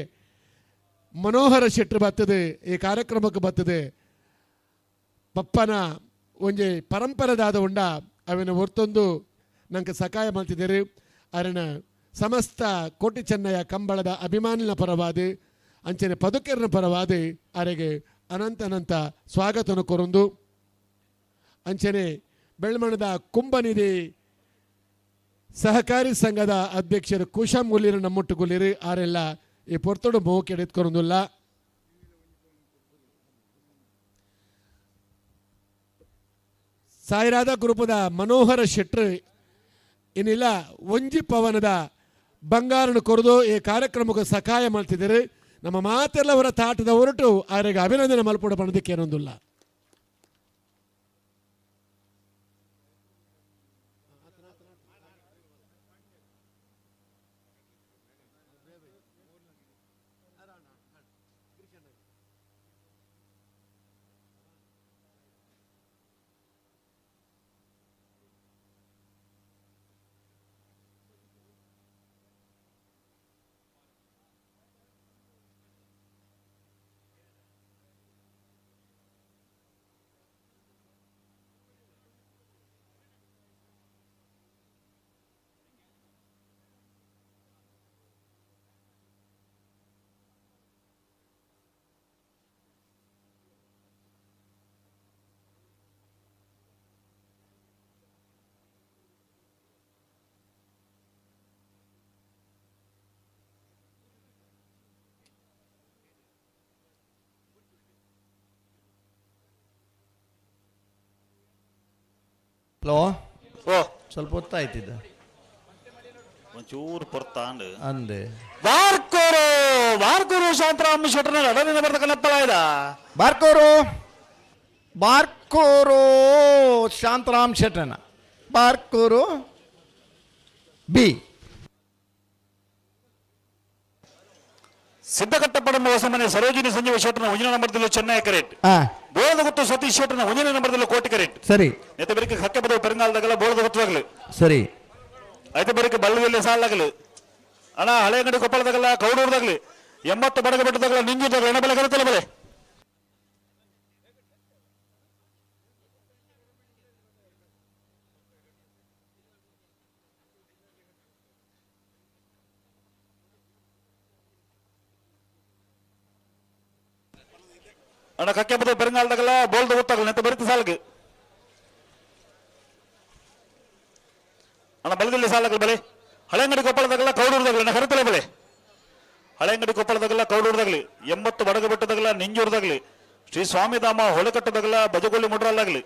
ಮನೋಹರ ಶೆಟ್ರು ಬರ್ತದೆ, ಈ ಕಾರ್ಯಕ್ರಮಕ್ಕೆ ಬರ್ತದೆ. ಪಪ್ಪನ ಒಂಜಿ ಪರಂಪರೆದಾದ ಉಂಡ ಅವಿನ ಹೊರ್ತೊಂದು ನಂಗೆ ಸಕಾಯ ಮಲ್ತಿದ್ದೀರಿ. ಅರಣ ಸಮಸ್ತ ಕೋಟಿ ಚೆನ್ನಯ್ಯ ಕಂಬಳದ ಅಭಿಮಾನಿನ ಪರವಾದ ಅಂಚನೆ ಪದುಕೆರನ ಪರವಾದ ಅರೆಗೆ ಅನಂತ ಅನಂತ ಸ್ವಾಗತನ ಕೊರೊಂದು ಅಂಚನೆ ಬೆಳ್ಮಣದ ಕುಂಬನಿಧಿ ಸಹಕಾರಿ ಸಂಘದ ಅಧ್ಯಕ್ಷರು ಕುಶ ಮೂಲ್ಯರು ನಮ್ಮೊಟ್ಟುಗುಲಿರು ಆರೆಲ್ಲ ಈ ಪೊರ್ತೊಡು ಮೋಕೆ ಎತ್ಕೊರೊಂದುಲ್ಲ. ಸಾಯಿರಾದ ಗ್ರೂಪದ ಮನೋಹರ ಶೆಟ್ರು ಇನ್ನಿಲ್ಲ ಒಂಜಿ ಪವನದ ಬಂಗಾರನ ಕೊರದು ಈ ಕಾರ್ಯಕ್ರಮಕ್ಕೆ ಸಹಾಯ ಮಾಡ್ತಿದ್ದೀರಿ. ನಮ್ಮ ಮಾತೆಲ್ಲವರ ತಾಟದ ಹೊರಟು ಅವರಿಗೆ ಅಭಿನಂದನೆ ಮಲ್ಪಡ ಬಣ್ಣದಕ್ಕೆ ಏನೊಂದಿಲ್ಲ. ಹಲೋ. ಓ. ಸ್ವಲ್ಪ ಹೊತ್ತಾಯ್ತಿದ್ದ. ಒಂಚೂರು ಪೊರ್ತಾಂಡ್. ಅಂದೆ. ಬಾರ್ಕೋರು ಬಾರ್ಕೋರು ಶಾಂತರಾಮ್ ಶೆಟ್ಟರ್ನ ಎರಡನೇ ನಂಬರ್ದ ಕಣಪಲಾಯ್ದ. ಬಾರ್ಕೋರು ಬಾರ್ಕೋರು ಶಾಂತರಾಮ್ ಶೆಟ್ಟನ ಬಾರ್ಕೋರು ಬಿ. ಸಿದ್ದಕಟ್ಟಪಡಂಬ ಹೊಸಮನೆ ಸರೋಜಿನಿ ಸಂಜೀವ ಶೆಟ್ಟರ್ನ ಒಂಜಿನ ನಂಬರ್ದಲ್ಲಿ ಚೆನ್ನೈ ಕರೆಟ್. ಬೋಳದ ಗೊತ್ತು ಸತೀಶ್ ಶೆಟ್ಟರ್ನ ಒಂಜಿನ ನಂಬರ್ದಲ್ಲಿ ಕೋಟಿ ಕರೆಟ್. ಸರಿ. ನೆತ ಬೆರಿಕೆ ಹಕ್ಕೆ ಬದವು ಪೆರಂಗಾಲದಾಗಲ್ಲ ಬೋಳದ ಗೊತ್ತುವಾಗಲು. ಸರಿ. ಐತೆ ಬೆರಿಕೆ ಬಲ್ಲದಲ್ಲಿ ಸಾಲಾಗಲು ಅಣ್ಣ ಹಳೆ ಅಂಗಡಿ ಕೊಪ್ಪಳದಾಗಲ್ಲ ಕೌಡೂರ್ದಾಗಲಿ 80 ಬಡಗ ಬೆಟ್ಟದಾಗಲ್ಲ ನಿಂಜುದಾಗಲ ಎಣ ಬೆಲೆ ಕರೆತಲ್ಲ ಬೆಲೆ. ಅಣ್ಣ ಕಕ್ಕೆ ಬದವು ಪೆರಂಗಾಲದಾಗಲ್ಲ ಬೋಳ್ದ ಗೊತ್ತಾಗಲ್ಲ ನೆತ್ತ ಬರಿತ ಸಾಲಗೆ ಅಣ್ಣ ಬಲದಲ್ಲಿ ಸಾಲಗಲ್ಲ ಬಲೆ ಹಳೆಂಗಡಿ ಕೊಪ್ಪಳದಾಗಲ್ಲ ಕೌಡೂರ್ದಾಗಲ್ಲ ಅಣ್ಣ ಕರೆತಲ್ಲ ಬೆಲೆ ಹಳೆಂಗಡಿ ಕೊಪ್ಪಳದಾಗಲ್ಲ ಕೌಡೂರ್ದಾಗಲಿ 80 ಬಡಗ ಬೆಟ್ಟದಾಗಲ್ಲ ನಿಂಜೂರ್ದಾಗಲಿ ಶ್ರೀ ಸ್ವಾಮಿಧಾಮ ಹೊಳೆಕಟ್ಟದಾಗಲ್ಲ ಬಜಗೊಳ್ಳಿ ಮುಡ್ರಲ್ಲಾಗಲಿ.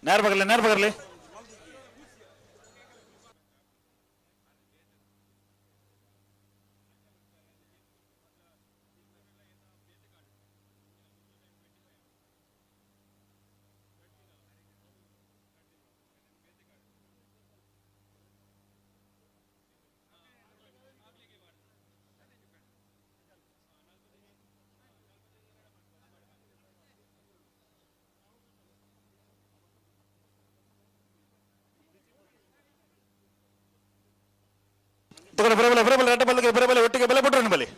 ನೇರ ಬಗರ್ಲಿ ನೇರ ಬಗರ್ಲಿ. ಬರಬಲೆ ಬರಬಲೆ ರಡ್ಡ ಬಲ್ಗೆ ಬರಬಲೆ ಒಟ್ಟಿಗೆ ಬೆಲೆ ಬಿಟ್ರೆ ಬಲಿ.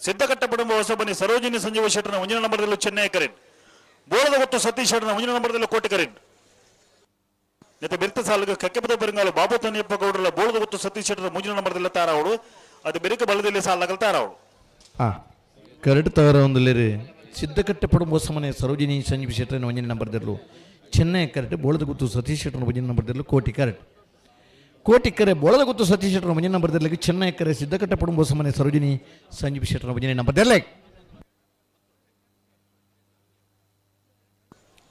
ಸಿದ್ದಕಟ್ಟ ಕುಟುಂಬ ಹೊಸಬನಿ ಸರೋಜಿನಿ ಸಂಜೀವ ಶೆಟ್ಟರ್ನ ಒಂಜಿನ ನಂಬರ್ದಲ್ಲಿ ಚೆನ್ನೈ ಕರೆಂಟ್. ಬೋಳದ ಗೊತ್ತು ಸತೀಶ್ ಶೆಟ್ಟರ್ನ ಒಂಜಿನ ನಂಬರ್ದಲ್ಲಿ ಕೋಟೆ ಕರೆಂಟ್. ನೆತ್ತ ಬಿರ್ತ ಸಾಲುಗ ಕಕ್ಕೆಪದ ಬೆರಂಗಾಲು ಬಾಬು ತನಿಯಪ್ಪ ಗೌಡರ ಬೋಳದ ಗೊತ್ತು ಸತೀಶ್ ಶೆಟ್ಟರ್ ಮುಂಜಿನ ನಂಬರ್ದಲ್ಲಿ ತಾರಾವಡು. ಅದು ಬೆರಿಕ ಬಲದಲ್ಲಿ ಸಾಲಾಗಲು ತಾರಾವಡು. ಕರೆಕ್ಟ್ ತವರ ಒಂದುಲೇರು ಸಿದ್ದಕಟ್ಟೆ ಪಡುಂಬ ಹೊಸಮನೆ ಸರೋಜಿನಿ ಸಂಜೀವ ಶೆಟ್ಟರ್ನ ಒಂಜಿನ ನಂಬರ್ದಿರಲು ಚೆನ್ನೈ ಕರೆಕ್ಟ್. ಬೋಳದ ಗುತ್ತು ಸತೀಶ್ ಶೆಟ್ಟರ್ನ ಒಂಜಿನ ನಂಬರ್ದಿರಲು ಕೋಟಿ ಕರೆಕ್ಟ್. ಕೋಟಿ ಕರೆ ಬೋಳದ ಗುತ್ತು ಸತೀಶ್ ಶೆಟ್ಟರ್ನ ಒಂಜಿನ ನಂಬರ್ದಿರಲಿಕ್ಕೆ ಚೆನ್ನೈ ಕರೆ ಸಿದ್ದಕಟ್ಟೆ ಪಡುಂಬ ಹೊಸಮನೆ ಸರೋಜಿನಿ ಸಂಜೀವ ಶೆಟ್ಟರ್ನ ಒಂಜಿನ ನಂಬರ್ದಿರಲಿ.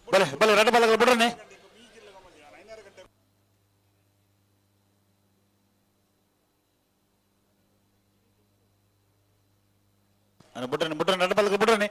ಬಲೆ ಬಲೆ ರಡ್ಡ ಬಲಗಳು ಬಿಡ್ರನೆ. ಬಿಡ್ರನೆ ಬಿಡ್ರನೆ ರಡ್ಡ ಬಲಗಳು ಬಿಡ್ರನೆ.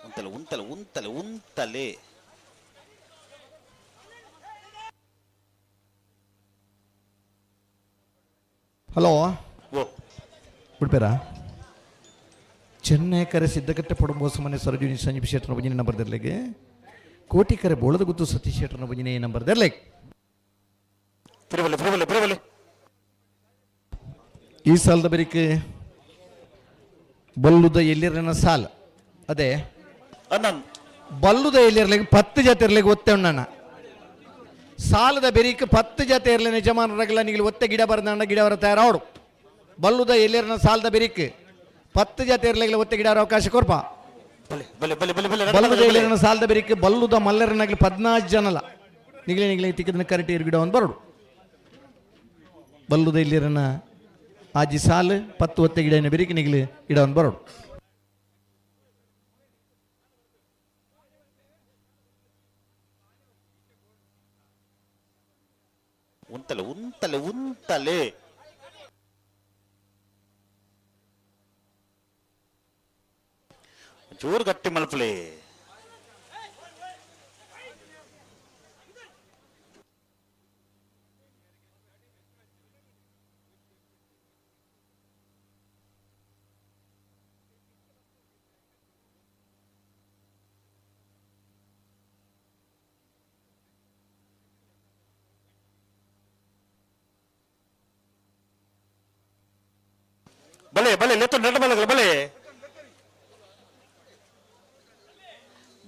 ಉಂತಲೆ ಉಂತಲೆ ಉಂತಲೆ ಉಂತಲೆ. ಹಲೋ ಓ ಬಿಡ್ಬೇರಾ. ಚೆನ್ನೈ ಕರೆ ಸಿದ್ದಕಟ್ಟೆ ಪಡುಂಬ ಹೊಸಮನೆ ಸರೋಜಿನಿ ಸಂಜೀವ ಶೆಟ್ಟರ್ನ ಒಂಜಿನ ನಂಬರ್ದಿರಲಿಕ್ಕೆ ಕೋಟಿ ಕರೆ ಬೋಳದ ಗುತ್ತು ಸತೀಶ್ ಶೆಟ್ಟರ್ನ ಒಂಜಿನ ನಂಬರ್ದಿರಲಿಕ್ಕೆ. ತಿರುಬಲೆ ತಿರುಬಲೆ ತಿರುಬಲೆ. ಈ ಸಾಲದ ಬರಿಕೆ ಬಲ್ಲುದ ಎಲ್ಲಿರನ ಸಾಲ ಅದೇ ಅನ್ನನ್ ಬಲ್ಲುದ ಎಲ್ಲಿರ್ಲಿಕ್ಕೆ 10 ಜೊತೆ ಇರ್ಲಿಕ್ಕೆ ಒತ್ತೆ ಉಣ್ಣಣ್ಣ. ಸಾಲದ ಬೆರಿಕ್ 10 ಜೊತೆ ಇರಲಿ ಯಜಮಾನರಾಗಲ್ಲ ನೀವು ಒತ್ತೆ ಗಿಡ ಬರದಣ್ಣ ಗಿಡ ಬರ ತಯಾರಾವಡು. ಬಲ್ಲುದ ಎಲ್ಲಿರನ ಸಾಲದ ಬೆರಿಕ್ 10 ಜೊತೆ ಇರ್ಲಿಕ್ಕೆ ಒತ್ತೆ ಗಿಡ ಅವಕಾಶ ಕೊರ್ಪ. ಬಲೆ ಬಲೆ ಬಲೆ ಬಲೆ ಬಲೆ ಬಲ್ಲುದ ಎಲ್ಲಿರನ ಸಾಲದ ಬೆರಿಕ್ ಬಲ್ಲುದ ಮಲ್ಲರನಾಗ್ಲಿ 14 ಜನಲ್ಲ ನಿಗಲಿ ನಿಗಲಿ ತಿಕ್ಕದನ್ನ ಕರೆಟಿ ಗಿಡ ಒಂದು ಬರಡು. ಬಲ್ಲುದ ಎಲ್ಲಿರನ ಆಜಿ ಸಾಲು 10 ಒತ್ತೆ ಗಿಡ ಬೆರಿಕ್ ನಿಗಲಿ ಗಿಡ ಒಂದು ಬರಡು. ಉಂತಲೆ ಉಂತಲೆ ಉಂತಲೆ. ಜೋರು ಗಟ್ಟಿ ಮಲ್ಪಲೆ. ಬಲೆ ಬಲೆ ಲೆತ್ತು ರಡ್ಡ ಬಲಗಳು ಬಲೆ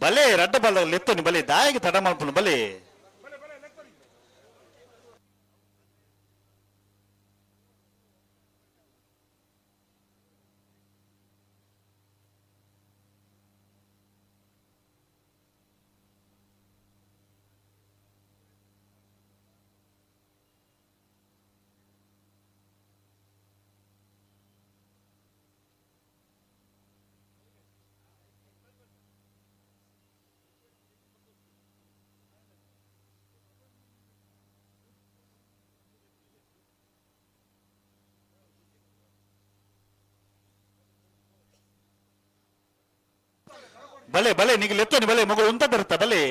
ಬಲೆ ರಡ್ಡ ಬಲ ಲೆತ್ತೋನಿ ಬಲೆ ದಾಯಿಗೆ ತಡ ಮಾಡ್ಪುನು ಬಲೆ. ಬಲೆ ಬಲೆ ನಿಗೆ ಲೆತ್ತೋನಿ ಬಲೆ ಮಗಳು ಉಂತ ಬರುತ್ತ ಬಲೆ.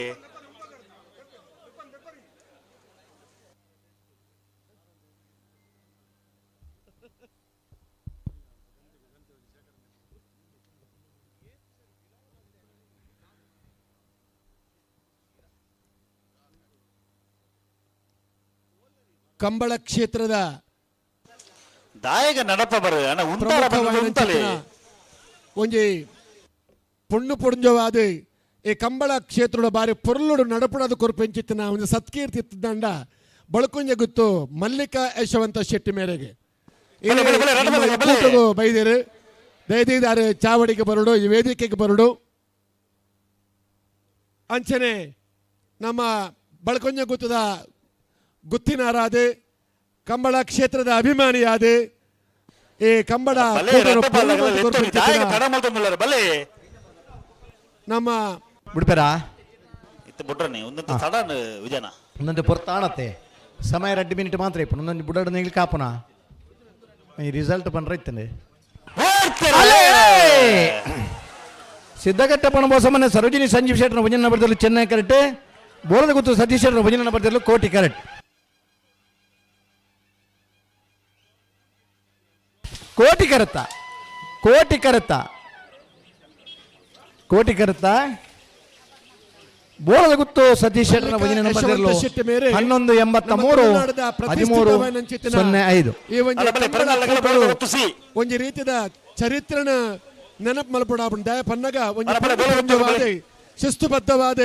ಕಂಬಳ ಕ್ಷೇತ್ರದ ದಾಯಗ ನಡಪ ಬರ ಅಣ್ಣ ಉಂತಾರ ಉಂತಲೆ. ಒಂಜಿ ಪೊಣ್ಣು ಪೊಂಜವಾದ ಈ ಕಂಬಳ ಕ್ಷೇತ್ರದ ಬಾರಿ ಪೊರ್ಲುಡು ನಡಪಡದ ಕೊರ್ಪೆಂಚಿತ್ತಿನ ಒಂದು ಸತ್ಕೀರ್ತಿ ಇತ್ತಿದ್ದಂಡ ಬಳಕುಂಜ ಗುತ್ತು ಮಲ್ಲಿಕಾ ಯಶವಂತ ಶೆಟ್ಟಿ ಮೇರೆಗೆ ಬೈದಿರು. ದಯದೀದಾರು ಚಾವಡಿಗೆ ಬರಡು, ಈ ವೇದಿಕೆಗೆ ಬರಡು. ಅಂಚನೆ ನಮ್ಮ ಬಳಕೊಂಜ ಗುತ್ತದ ಗುತ್ತಿನಾರಾದ ಕಂಬಳ ಕ್ಷೇತ್ರದ ಅಭಿಮಾನಿಯಾದ ಈ ಕಂಬಳ ನಮ್ಮ ಬಿಡ್ಪೇರಾ ಇತ್ತೆ ಒಂದೊಂದು ಸಡನ್ ವಿಜಯನ. ಒಂದೊಂದು ಪೊರ್ತಾಣತ್ತೆ ಸಮಯ 2 ಮಿನಿಟ್ ಮಾತ್ರ ಇಪ್ಪು. ಒಂದೊಂದು ಬುಡಡ ನಿಲ್ ಕಾಪುನ ಈ ರಿಸಲ್ಟ್ ಪಂಡ್ರ ಇತ್ತಂದೆ. ಸಿದ್ದಘಟ್ಟ ಪಣಬೋಸಮನೆ ಸರೋಜಿನಿ ಸಂಜೀವ್ ಶೆಟ್ಟರ್ ಭಜನ ಬರ್ತಿರಲು ಚೆನ್ನೈ ಕರೆಕ್ಟ್, ಬೋಳದ ಗುತ್ತು ಸತೀಶ್ ಶೆಟ್ಟರ್ ಭಜನ ಬರ್ತಿರಲು ಕೋಟಿ ಕರೆಕ್ಟ್. ಕೋಟಿ ಕರೆತ್ತ, ಕೋಟಿ ಕರೆತ್ತ, ಕೋಟಿ ಕರೆತ್ತ. ಬೋಳದ ಗುತ್ತು ಸತೀಶ್ ಶೆಟ್ಟರ್ ಭಜನೆ ಯಶವಂತ ಶೆಟ್ಟಿ ಮೇರೆ 11 83 13 05. ಈ ಒಂಜಿ ಒಂಜಿ ರೀತಿದ ಚರಿತ್ರನ ನೆನಪು ಮಲ್ಪಡ ದಯ ಪನ್ನಗ ಒಂಜಿ ಶಿಸ್ತುಬದ್ಧವಾದ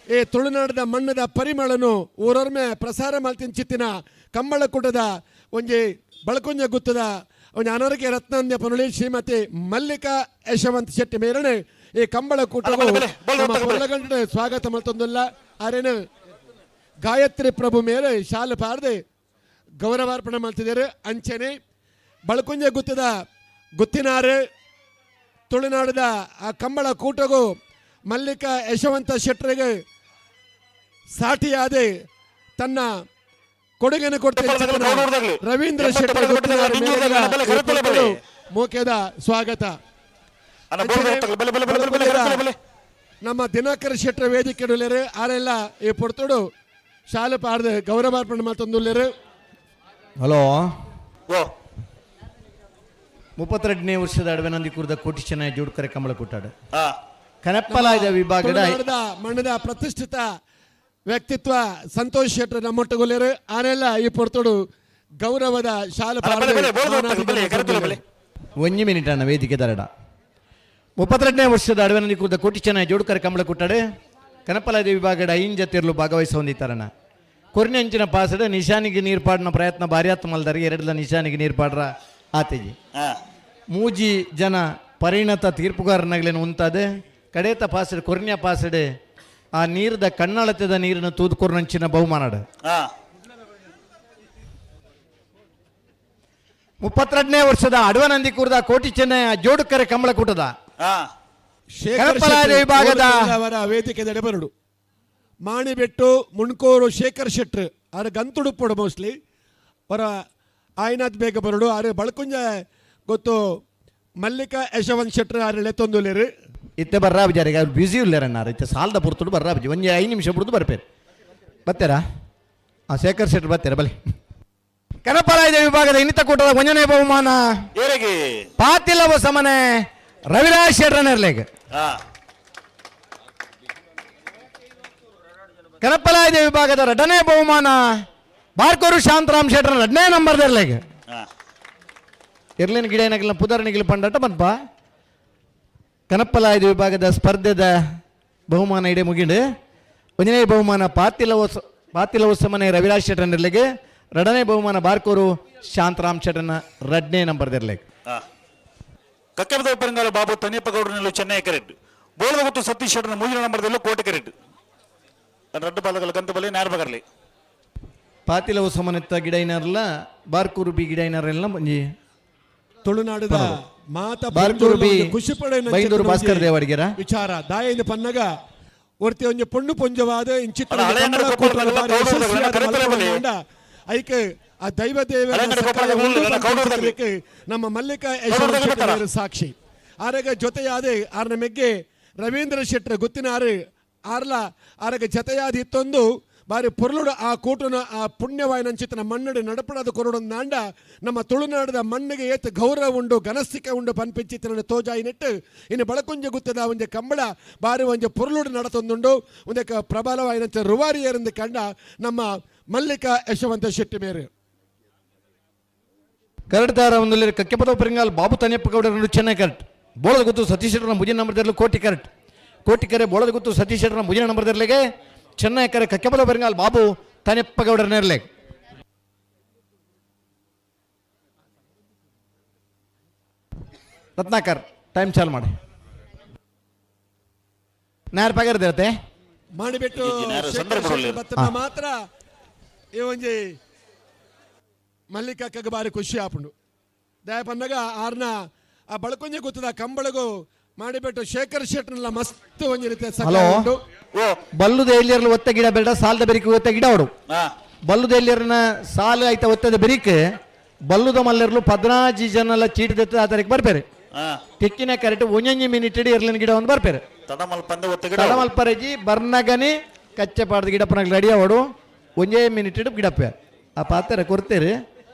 ಈ ತುಳುನಾಡದ ಮಣ್ಣದ ಪರಿಮಳನು ಊರೊರ್ಮೆ ಪ್ರಸಾರ ಮಲ್ತಿಂಚಿತ್ತಿನ ಕಂಬಳಕೂಟದ ಒಂಜಿ ಬಳಕುಂಜ ಗುತ್ತದ ಒಂಜಿ ಅನರ್ಗೆ ರತ್ನಾಂದ್ಯ ಪನುಳಿ ಶ್ರೀಮತಿ ಮಲ್ಲಿಕಾ ಯಶವಂತ ಶೆಟ್ಟಿ ಮೇರನೆ ಈ ಕಂಬಳ ಕೂಟವು ನಮ್ಮ ಸ್ವಾಗತ ಮಲ್ತೊಂದುಲ್ಲ. ಆರೇನು ಗಾಯತ್ರಿ ಪ್ರಭು ಮೇರೆ ಶಾಲೆ ಪಾರದೆ ಗೌರವಾರ್ಪಣೆ ಮಾಡ್ತಿದ್ದಾರೆ. ಅಂಚನೆ ಬಳಕುಂಜ ಗುತ್ತದ ಗುತ್ತಿನಾರು ತುಳುನಾಡದ ಆ ಕಂಬಳ ಕೂಟಗೂ ಮಲ್ಲಿಕಾ ಯಶವಂತ ಶೆಟ್ಟರಿಗೆ ಸಾಟಿಯಾದೆ ತನ್ನ ಕೊಡುಗೆಯನ್ನು ಕೊಡ್ತಾರೆ ರವೀಂದ್ರ ಶೆಟ್ಟರ್ ಮೋಕೆದ ಸ್ವಾಗತ. ನಮ್ಮ ದಿನಕರ ಶೆಟ್ಟರ ವೇದಿಕೆ ಉಳ್ಳೇರು ಆರೆಲ್ಲ ಈ ಪೊರ್ತುಡು ಶಾಲೆ ಪಾಡ್ದು ಗೌರವಾರ್ಪಣೆ ಮಾತೊಂದುಲ್ಲೇರು. ಹಲೋ, 32ನೇ ವರ್ಷದ ಅಡವೆನಂದಿ ಕುರಿದ ಕೋಟಿ ಚೆನ್ನೈ ಜೋಡ್ಕರೆ ಕಮಲ ಕೂಟಾಡ ಕನಪ್ಪಲಾಯದ ವಿಭಾಗದ ಮಣ್ಣದ ಪ್ರತಿಷ್ಠಿತ ವ್ಯಕ್ತಿತ್ವ ಸಂತೋಷ್ ಶೆಟ್ಟರ್ ನಮ್ಮೊಟ್ಟುಗೊಲ್ಲೇರು ಆರೆಲ್ಲ ಈ ಪೊರ್ತುಡು ಗೌರವದ ಶಾಲೆ. ಒಂಜಿ ಮಿನಿಟ್ ಅಣ್ಣ ವೇದಿಕೆ ದರಡ. 32ನೇ ವರ್ಷದ ಅಡವೆನಂದಿ ಕುರಿದ ಕೋಟಿ ಚೆನ್ನೈ ಜೋಡ್ಕರೆ ಕಮಲ ಕೂಟಾಡು ಕನಪ್ಪಲಾಯದ ವಿಭಾಗದ ಐನ್ ಜತಿರ್ಲು ಭಾಗವಹಿಸ ಹೊಂದಿತ್ತಾರಣ್ಣ. ಕೊರ್ನಿ ಅಂಚಿನ ಪಾಸಡ ನಿಶಾನಿಗೆ ನೀರು ಪಾಡಿನ ಪ್ರಯತ್ನ ಭಾರಿ ಮಲ್ದಾರಿಗೆ ಎರಡಲ ನಿಶಾನಿಗೆ ನೀರು ಪಾಡ್ರ ಆತೇಜಿ. ಮೂಜಿ ಜನ ಪರಿಣತ ತೀರ್ಪುಗಾರನಾಗ್ಲೇನು ಉಂತಾದೆ ಕಡೇತ ಪಾಸಡ್ ಕೊರ್ನ್ಯ ಪಾಸಡೆ ಆ ನೀರ್ದ ಕಣ್ಣಳತದ ನೀರನ್ನು ತೂದುಕೊರ್ನಂಚಿನ ಬಹುಮಾನಡ. 32ನೇ ವರ್ಷದ ಅಡವನಂದಿ ಕೂರ್ದ ಕೋಟಿ ಚೆನ್ನಯ್ಯ ಜೋಡುಕರೆ ಕಮಲಕೂಟದ ವಿಭಾಗದ ಅವರ ವೇದಿಕೆ ಬರಡು ಮಾಣಿಬೆಟ್ಟು ಮುಣ್ಕೋರು ಶೇಖರ್ ಶೆಟ್ರು ಆರು ಗಂತುಡುಪ್ಪಡು ಮೋಸ್ಟ್ಲಿ ಅವರ ಆಯ್ನಾಥ್ ಬೇಗ ಬರಡು ಆರು ಬಳಕುಂಜ ಗೊತ್ತು ಮಲ್ಲಿಕಾ ಯಶವಂತ್ ಶೆಟ್ರು ಆರು ಲೆತ್ತೊಂದುಲೇರು. ಇತ್ತೆ ಬರ್ರಾಬಿ ಅವ್ರು ಬ್ಯುಸಿ ಉಲ್ಲೇರಣ್ಣಾರ ಇತ್ತೆ ಸಾಲದ ಪುರ್ತುಡು ಬರ್ರಾಬಿ ಒಂಜಿ 5 ನಿಮಿಷ ಬಿಡ್ದು ಬರ್ಪೇರು ಬತ್ತೀರಾ? ಹಾಂ, ಶೇಖರ್ ಶೆಟ್ರು ಬರ್ತೀರಾ? ಬಲಿ. ಕನಪರಾಯದ ವಿಭಾಗದ ಇನ್ನಿತ ಕೂಟದ ಒಂಜನೇ ಬಹುಮಾನ ಪಾತಿಲ್ಲವ ಸಮನೆ ರವಿರಾಜ್ ಶೆಟ್ರನಿರ್ಲೇಗ. ಕನಪಲಾಯದ ವಿಭಾಗದ ಎರಡನೇ ಬಹುಮಾನ ಬಾರ್ಕೋರು ಶಾಂತರಾಮ್ ಶೆಟ್ರ ಎರಡನೇ ನಂಬರ್ದಿರ್ಲೇಗ. ಇರ್ಲಿನ ಗಿಡ ಏನಾಗಿಲ್ಲ ಪುದರ್ನಿಗಿಲ್ ಪಂಡಟ ಬಂದ್ಪ. ಕನಪ್ಪಲಾಯದ ವಿಭಾಗದ ಸ್ಪರ್ಧೆದ ಬಹುಮಾನ ಇಡೀ ಮುಗಿಂಡು. ಒಂದನೇ ಬಹುಮಾನ ಪಾತಿಲವ ಸಮನೆ ರವಿರಾಜ್ ಶೆಟ್ಟರ್ನಿರ್ಲಿಗೆ, ಎರಡನೇ ಬಹುಮಾನ ಬಾರ್ಕೋರು ಶಾಂತರಾಮ್ ಶೆಟ್ಟರ್ನ ಎರಡನೇ ನಂಬರ್ದಿರ್ಲಿಗೆ. ಕಕ್ಕಬದ ಉಪ್ಪರಿಂಗಾಲ ಬಾಬು ತನಿಯಪ್ಪ ಗೌಡರನೆಲ್ಲ ಚೆನ್ನೈ ಕರೆಕ್ಟ್, ಬೋಳದ ಗೊತ್ತು ಸತೀಶ್ ಶೆಟ್ಟರ್ನ ಮೂಗಿನ ನಂಬರ್ದಲ್ಲೂ ಕೋಟೆ ಕರೆಕ್ಟ್. ರಡ್ಡು ಬಾಲಗಳ ಗಂತ ಬಲಿ ನೇರ ಬಗರ್ಲಿ. ಪಾತಿಲವ ಸಮನೆತ್ತ ಗಿಡ ಏನಾರಲ್ಲ ಬಾರ್ಕೂರು ಬಿ ಗಿಡ ಏನಾರಲ್ಲ ಒಂಜಿ ತುಳುನಾಡದ ಮಾತ ಬಾರ್ಕೂರು ಬಿ ಖುಷಿ ಬೈಂದೂರು ಭಾಸ್ಕರ್ ದೇವಡಿಗೆರ ವಿಚಾರ ದಾಯಿಂದ ಪನ್ನಗ ಒರ್ತಿ ಒಂಜಿ ಪೊಣ್ಣು ಪೊಂಜವಾದ ಇಂಚಿತ್ರ ಐಕ್ ಆ ದೈವ ದೇವ ನಮ್ಮ ಮಲ್ಲಿಕಾ ಯಶವಂತ ಸಾಕ್ಷಿ ಆರಗ ಜೊತೆಯಾದ ಆರ್ನ ಮೆಗ್ಗೆ ರವೀಂದ್ರ ಶೆಟ್ಟರ್ ಗುತ್ತಿನಾರು ಆರ್ಲ ಆರಗ ಜೊತೆಯಾದ ಇತ್ತೊಂದು ಬಾರಿ ಪೊರ್ಲುಡು ಆ ಕೂಟನ ಆ ಪುಣ್ಯವಾಯಿನಂಚಿತನ ಮಣ್ಣಡು ನಡಪಡದ ಕೊರಡು ನಾಂಡ ನಮ್ಮ ತುಳುನಾಡದ ಮಣ್ಣಿಗೆ ಏತ್ ಗೌರವ ಉಂಡು ಘನಸ್ಥಿಕೆ ಉಂಡು ಪನ್ಪಿಂಚಿತನ ತೋಜಾಯಿ ನೆಟ್ಟು ಇನ್ನು ಬಳಕುಂಜ ಗುತ್ತದ ಒಂಜಿ ಕಂಬಳ ಬಾರಿ ಒಂಜಿ ಪೊರ್ಲುಡು ನಡತೊಂದುಂಡು ಒಂದಕ್ಕೆ ಪ್ರಬಲವಾಯಿನಂಚ ರುವಾರಿಯರಿಂದ ಕಂಡ ನಮ್ಮ ಮಲ್ಲಿಕಾ ಯಶವಂತ ಶೆಟ್ಟಿ ಮೇರು. ಕರಡ್ತಾರ ಒಂದು ಕಕ್ಕೆಪದ ಪರಿಂಗಾಲ್ ಬಾಬು ತನಿಯಪ್ಪ ಗೌಡರನ್ನು ಚೆನ್ನೈ ಕರೆಕ್ಟ್, ಬೋಳದ ಗುತ್ತು ಸತೀಶ್ ಶೆಟ್ಟರ್ನ ಮುಜಿನ ನಂಬರ್ದಿರಲು ಕೋಟಿ ಕರೆಕ್ಟ್, ಕೋಟಿ ಕರೆ ಬೋಳದ ಗುತ್ತು ಸತೀಶ್ ಶೆಟ್ಟರ್ನ ಮುಜಿನ ನಂಬರ್ದಿರ್ಲಿಗೆ ಚೆನ್ನೈ ಕರೆ ಕಕ್ಕೆಪದ ಪರಿಂಗಾಲ್ ಬಾಬು ತನಿಯಪ್ಪ ಗೌಡರನ್ನಿರ್ಲಿ. ರತ್ನಾಕರ್ ಟೈಮ್ ಚಾಲು ಮಾಡಿ. ನೇರ ಪಗರ್ದಿರತ್ತೆ. ಮಾಡಿಬಿಟ್ಟು ನೇರ ಶೇಖರ್ ಸಂದರ್ಭ ಶೆಟ್ಟಿ ಬರಲಿ. ಬತ್ತನ ಮಾತ್ರ ಈ ಒಂಜಿ ಮಲ್ಲಿಕಕ್ಕಗೆ ಬಾರಿ ಖುಷಿ ಆಪುಂಡು. ದಯ ಪನ್ನಗ ಆರ್ನ ಆ ಬಳಕೊಂಜಿ ಗೊತ್ತದ ಕಂಬಳಗು ಮಾಡಿಬಿಟ್ಟು ಶೇಖರ್ ಶೆಟ್ಟರ್ನೆಲ್ಲ ಮಸ್ತ್ ಒಂಜಿ ರೀತಿಯ ಸಹಾಯ ಹಲೋ. ಉಂಟು. ಓ. ಬಲ್ಲುದ ಎಲ್ಲಿಯರ್ಲು ಒತ್ತ ಗಿಡ ಬೇಡ, ಸಾಲದ ಬೆರಿಕೆ ಒತ್ತ ಗಿಡ ಅವಡು. ಬಲ್ಲುದ ಎಲ್ಲಿಯರ್ನ ಸಾಲು ಆಯ್ತ ಒತ್ತದ ಬೆರಿಕೆ ಬಲ್ಲುದ ಮಲ್ಲೆರ್ಲು 14 ಜನಲ ಚೀಟ್ ದೆತ್ತ ಆ ತಾರೀಕು ಬರ್ಪೇರೆ. ತಿಕ್ಕಿನ ಕರೆಕ್ಟ್ ಒಂಜೊಂಜಿ ಮಿನಿಟ್ ಇರ್ಲಿನ ಗಿಡ ಒಂದು ಬರ್ಪೇರೆ. ತಡಮಲ್ ಪಂದೆ ಒತ್ತ ಗಿಡ. ತಡಮಲ್ಪರೆಜಿ ಬರ್ನಗನಿ ಕಚ್ಚೆ ಪಾಡ್ದ ಗಿಡಪ್ಪನಾಗ ರೆಡಿ ಅವಡು ಒಂಜೇ ಮಿನಿಟ್ ಗಿಡಪ್ಪ ಆ ಪಾತ್ರೆ ಕೊಡ್ತೇರಿ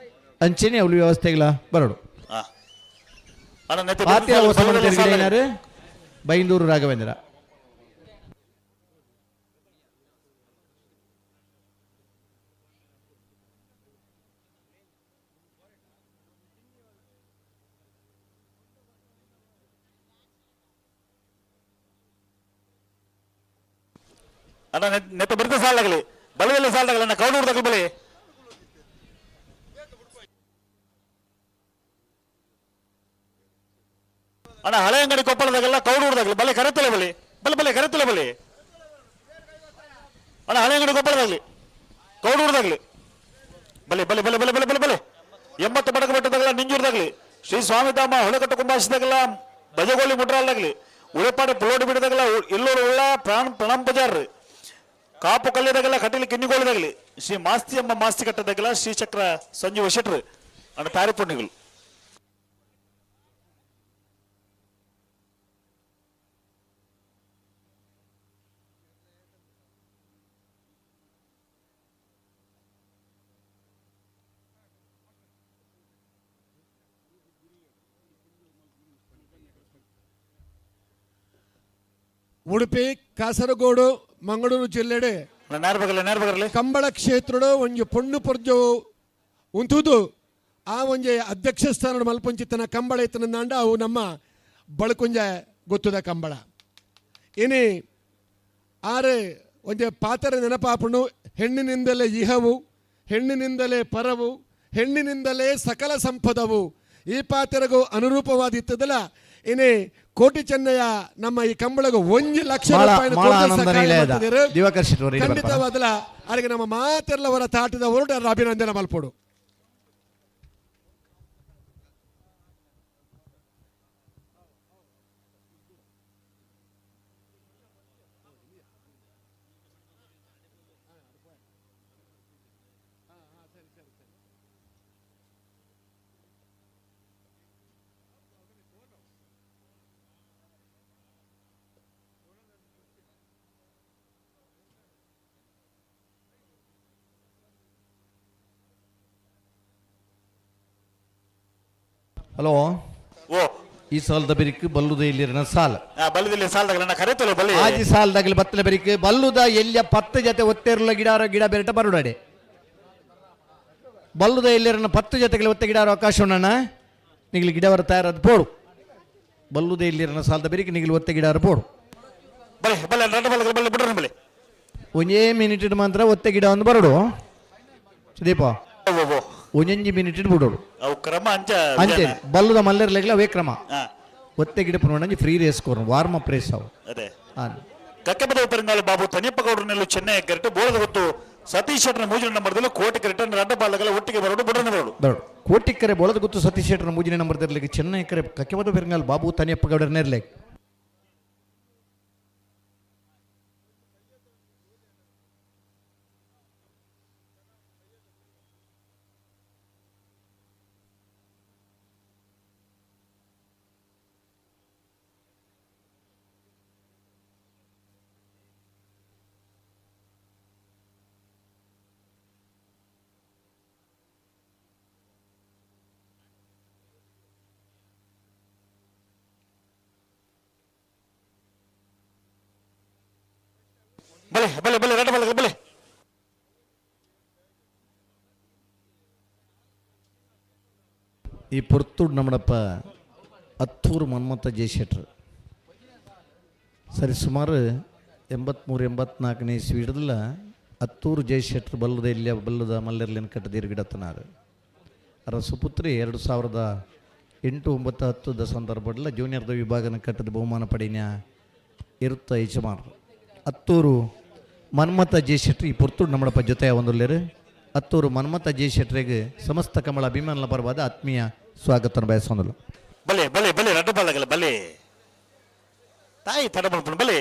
ಅಂಚೆನೆ ಅವಳು ವ್ಯವಸ್ಥೆಗಳ ಬರೋಡು. ಅಣ್ಣ ನೆತ್ತ ಪಾತ್ರೆ ಬಲ್ಲದ ಹೊಸ ಸಾಲ. ಏನಾರು ಬೈಂದೂರು ರಾಘವೇಂದ್ರ. ಅಣ್ಣ ನೆತ್ತ ಬಿಡ್ತ ಸಾಲಾಗಲಿ ಬಲದಲ್ಲಿ ಸಾಲಾಗಲಿ ಅಣ್ಣ ಕೌಡೂರ್ದಾಗಲಿ ಬಲಿ. ಅಣ್ಣ ಹಳೆ ಅಂಗಡಿ ಕೊಪ್ಪಳದಾಗೆಲ್ಲ ಕೌಡೂರ್ದಾಗಲಿ ಬಲೆ ಕರೆತಲೆ ಬಲಿ ಬಲೆ ಬಲೆ ಕರೆತಲೆ ಬಲಿ. ಅಣ್ಣ ಹಳೆ ಅಂಗಡಿ ಕೊಪ್ಪಳದಾಗಲಿ ಕೌಡೂರ್ದಾಗಲಿ ಬಲೆ ಬಲೆ ಬಲೆ ಬಲೆ ಬಲೆ ಬಲೆ ಬಲೆ. 80 ಬಡಕ ಬೆಟ್ಟದಾಗಲ ನಿಂಜೂರ್ದಾಗಲಿ ಶ್ರೀ ಸ್ವಾಮಿಧಾಮ ಹೊಳೆಕಟ್ಟು ಕುಂಬಾಸಿದಾಗಲ ಬಜಗೋಳಿ ಮುಟ್ರಾಲ್ದಾಗಲಿ ಉಳೆಪಾಡಿ ಪುಲೋಡಿ ಬಿಡದಾಗಲ ಇಲ್ಲೂರು ಉಳ್ಳ ಪ್ರಾಣ ಪ್ರಣಮ್ ಬಜಾರ್ ಕಾಪು ಕಲ್ಯದಾಗಲ ಕಟೀಲು ಕಿನ್ನಿಗೋಳದಾಗಲಿ ಶ್ರೀ ಮಾಸ್ತಿ ಎಂಬ ಮಾಸ್ತಿ ಕಟ್ಟದಾಗಲ ಶ್ರೀಚಕ್ರ ಸಂಜೀವ ಶೆಟ್ರು ಅಣ್ಣ ತಾರಿಪುಣ್ಣಿಗಳು. ಉಡುಪಿ ಕಾಸರಗೋಡು ಮಂಗಳೂರು ಜಿಲ್ಲೆಡೆ ಅಣ್ಣ ನೇರ ಬಗರ್ಲಿ ನೇರ ಬಗರ್ಲಿ. ಕಂಬಳ ಕ್ಷೇತ್ರಡು ಒಂಜಿ ಪೊಣ್ಣು ಪೊರ್ಜು ಉಂತುದು ಆ ಒಂಜಿ ಅಧ್ಯಕ್ಷ ಸ್ಥಾನ ಮಲ್ಪಂಚಿತನ ಕಂಬಳ ಇತ್ತನಂದಾಂಡ ಅವು ನಮ್ಮ ಬಳಕುಂಜ ಗೊತ್ತದ ಕಂಬಳ. ಇನಿ ಆರೆ ಒಂಜಿ ಪಾತರ ನೆನಪಾಪುಂಡು, ಹೆಣ್ಣಿನಿಂದಲೇ ಇಹವು ಹೆಣ್ಣಿನಿಂದಲೇ ಪರವು ಹೆಣ್ಣಿನಿಂದಲೇ ಸಕಲ ಸಂಪದವು ಈ ಪಾತ್ರಗೂ ಅನುರೂಪವಾದಿತ್ತದಲ್ಲ. ಇನಿ ಕೋಟಿ ಚೆನ್ನಯ್ಯ ನಮ್ಮ ಈ ಕಂಬಳಗ 1 ಲಕ್ಷ ಮಾಳ ರೂಪಾಯಿನ ಮಾಳ ಕೊಟ್ಟು ಆನಂದ ಸಹಾಯ ನಿಲಯದ ಮಾಡ್ತಿದ್ದೀರಿ. ದಿವಾಕರ್ ಶೆಟ್ಟಿ ಅವರು ಇಲ್ಲಿ ಬರ್ತಾರೆ. ಖಂಡಿತವಾದಲ ಅಲ್ಲಿಗೆ ನಮ್ಮ ಮಾತೆಲ್ಲವರ ತಾಟದ ಹೊರಟು ಅವರ ಅಭಿನಂದನೆ ಮಲ್ಪೋಡು. ಹಲೋ. ಓ. ಈ ಸಾಲದ ಬೆರಿಕ್ ಬಲ್ಲುದ ಎಲ್ಲಿರನ ಸಾಲ. ಬಲ್ಲದಲ್ಲಿ ಸಾಲದಾಗಲ ಅಣ್ಣ ಕರೆತಲೆ ಬಲಿ. ಆಜಿ ಸಾಲದಾಗಲಿ ಬತ್ತಲ ಬೆರಿಕ್ ಬಲ್ಲುದ ಎಲ್ಲಿಯ 10 ಜೊತೆ ಒತ್ತೆರ್ಲ ಗಿಡಾರ ಗಿಡ ಬೆರಟ ಬರುಡಾಡೆ ಬಲ್ಲುದ ಎಲ್ಲಿರನ 10 ಜೊತೆಗಳ ಒತ್ತೆ ಗಿಡಾರ ಅವಕಾಶ ಉಣ್ಣಣ್ಣ ನಿಗಲಿ ಗಿಡವರ ತಯಾರಾದ ಪೋಡು ಬಲ್ಲುದ ಎಲ್ಲಿರನ ಸಾಲದ ಬೆರಿಕ್ ನಿಗಲಿ ಒತ್ತೆ ಗಿಡಾರ ಪೋಡು. ಬಲೆ ಬಲೆ ರಡ್ಡ ಬಲೆ ಬಲೆ ಬಿಡ್ರಿ ಬಲೆ. ಒಂದೇ ಮಿನಿಟ್ ಮಾತ್ರ ಒತ್ತೆ ಗಿಡ ಒಂದು ಬರಡು ಸುದೀಪ. ಓ ಓ. ಒಂದೊಂಜಿ ಮಿನಿಟ್ ಬಿಡೋಡು. ಅವು ಕ್ರಮ ಅಂಚ. ಅಂಚೆ ಬಲ್ಲುದ ಮಲ್ಲೆರ್ಲೆಗ್ಲ ಅವೇ ಕ್ರಮ. ಒತ್ತೆ ಗಿಡ ಪುನಃ ಫ್ರೀ ರೇಸ್ ಕೋರ್ನು ವಾರ್ಮ್ ಅಪ್ ರೇಸ್ ಅವು. ಅದೇ. ಹಾಂ. ಕಕ್ಕೆಬದ ಪರಿಂಗಾಲ ಬಾಬು ತನಿಯಪ್ಪ ಗೌಡ್ರ ನೆಲ್ಲು ಚೆನ್ನೈ ಕರೆಕ್ಟ್ ಬೋಳದ ಗೊತ್ತು ಸತೀಶ್ ಶೆಟ್ಟರ್ ಮೂಜಿನ ನಂಬರ್ದಲ್ಲಿ ಕೋಟಿ ಕರೆಕ್ಟ್ ರಡ್ಡ ಬಾಲಗಲ ಒಟ್ಟಿಗೆ ಬರೋಡು ಬುಡನ ಬರೋಡು. ಬರೋಡು ಕೋಟಿಕ್ಕರೆ ಬೋಳದ ಗುತ್ತು ಸತೀಶ್ ಶೆಟ್ಟರ್ ಮೂಜಿನ ನಂಬರ್ ತಿರ್ಲಿಕ್ಕೆ ಚೆನ್ನೈ ಕರೆ ಕಕ್ಕೆಬದ ಪೆರಂಗಾಲ್ ಬಾಬು ತನಿಯಪ್ಪ ಗೌಡರ ನೆರ್ಲೆಗ್. ಬಲೆ ಬಲೆ ಬಲೆ ರಡ್ಡ ಬಲೆ ಬಲೆ. ಈ ಪೊರ್ತುಡ್ ನಮ್ಮಡಪ್ಪ ಅತ್ತೂರು ಮನ್ಮಥ ಜಯಶೆಟ್ರು ಸರಿ ಸುಮಾರು 83 84ನೇ ಇಸ್ವಿ ಹಿಡಿದಲ್ಲ ಅತ್ತೂರು ಜಯಶೆಟ್ರು ಬಲ್ಲದ ಇಲ್ಲಿ ಬಲ್ಲದ ಮಲ್ಲೆರ್ಲಿನ ಕಟ್ಟ ದೀರ್ಘಿಡತನಾರು. ಅವರ ಸುಪುತ್ರಿ 2000 8, 9, 10 ಸಂದರ್ಭದಲ್ಲಿ ಜೂನಿಯರ್ದ ವಿಭಾಗನ ಕಟ್ಟದ ಬಹುಮಾನ ಪಡಿನ ಇರುತ್ತ ಯಜಮಾನರು ಅತ್ತೂರು ಮನ್ಮಥ ಜೆ ಶೆಟ್ರಿ ಈ ಪೊರ್ತುಡು ನಮ್ಮಡಪ್ಪ ಜೊತೆ ಒಂದುಲ್ಲೇರು ಅತ್ತೂರು ಮನ್ಮಥ ಜೆ ಶೆಟ್ರಿಗೆ ಸಮಸ್ತ ಕಮಲ ಅಭಿಮಾನಲ ಪರವಾದ ಆತ್ಮೀಯ ಸ್ವಾಗತ ಬಯಸೊಂದಲು. ಬಲೆ ಬಲೆ ಬಲೆ ರಡ್ಡು ಬಾಲಗಲ ಬಲೆ ತಾಯಿ ತಡ ಮಲ್ಪುಂಡು ಬಲೆ.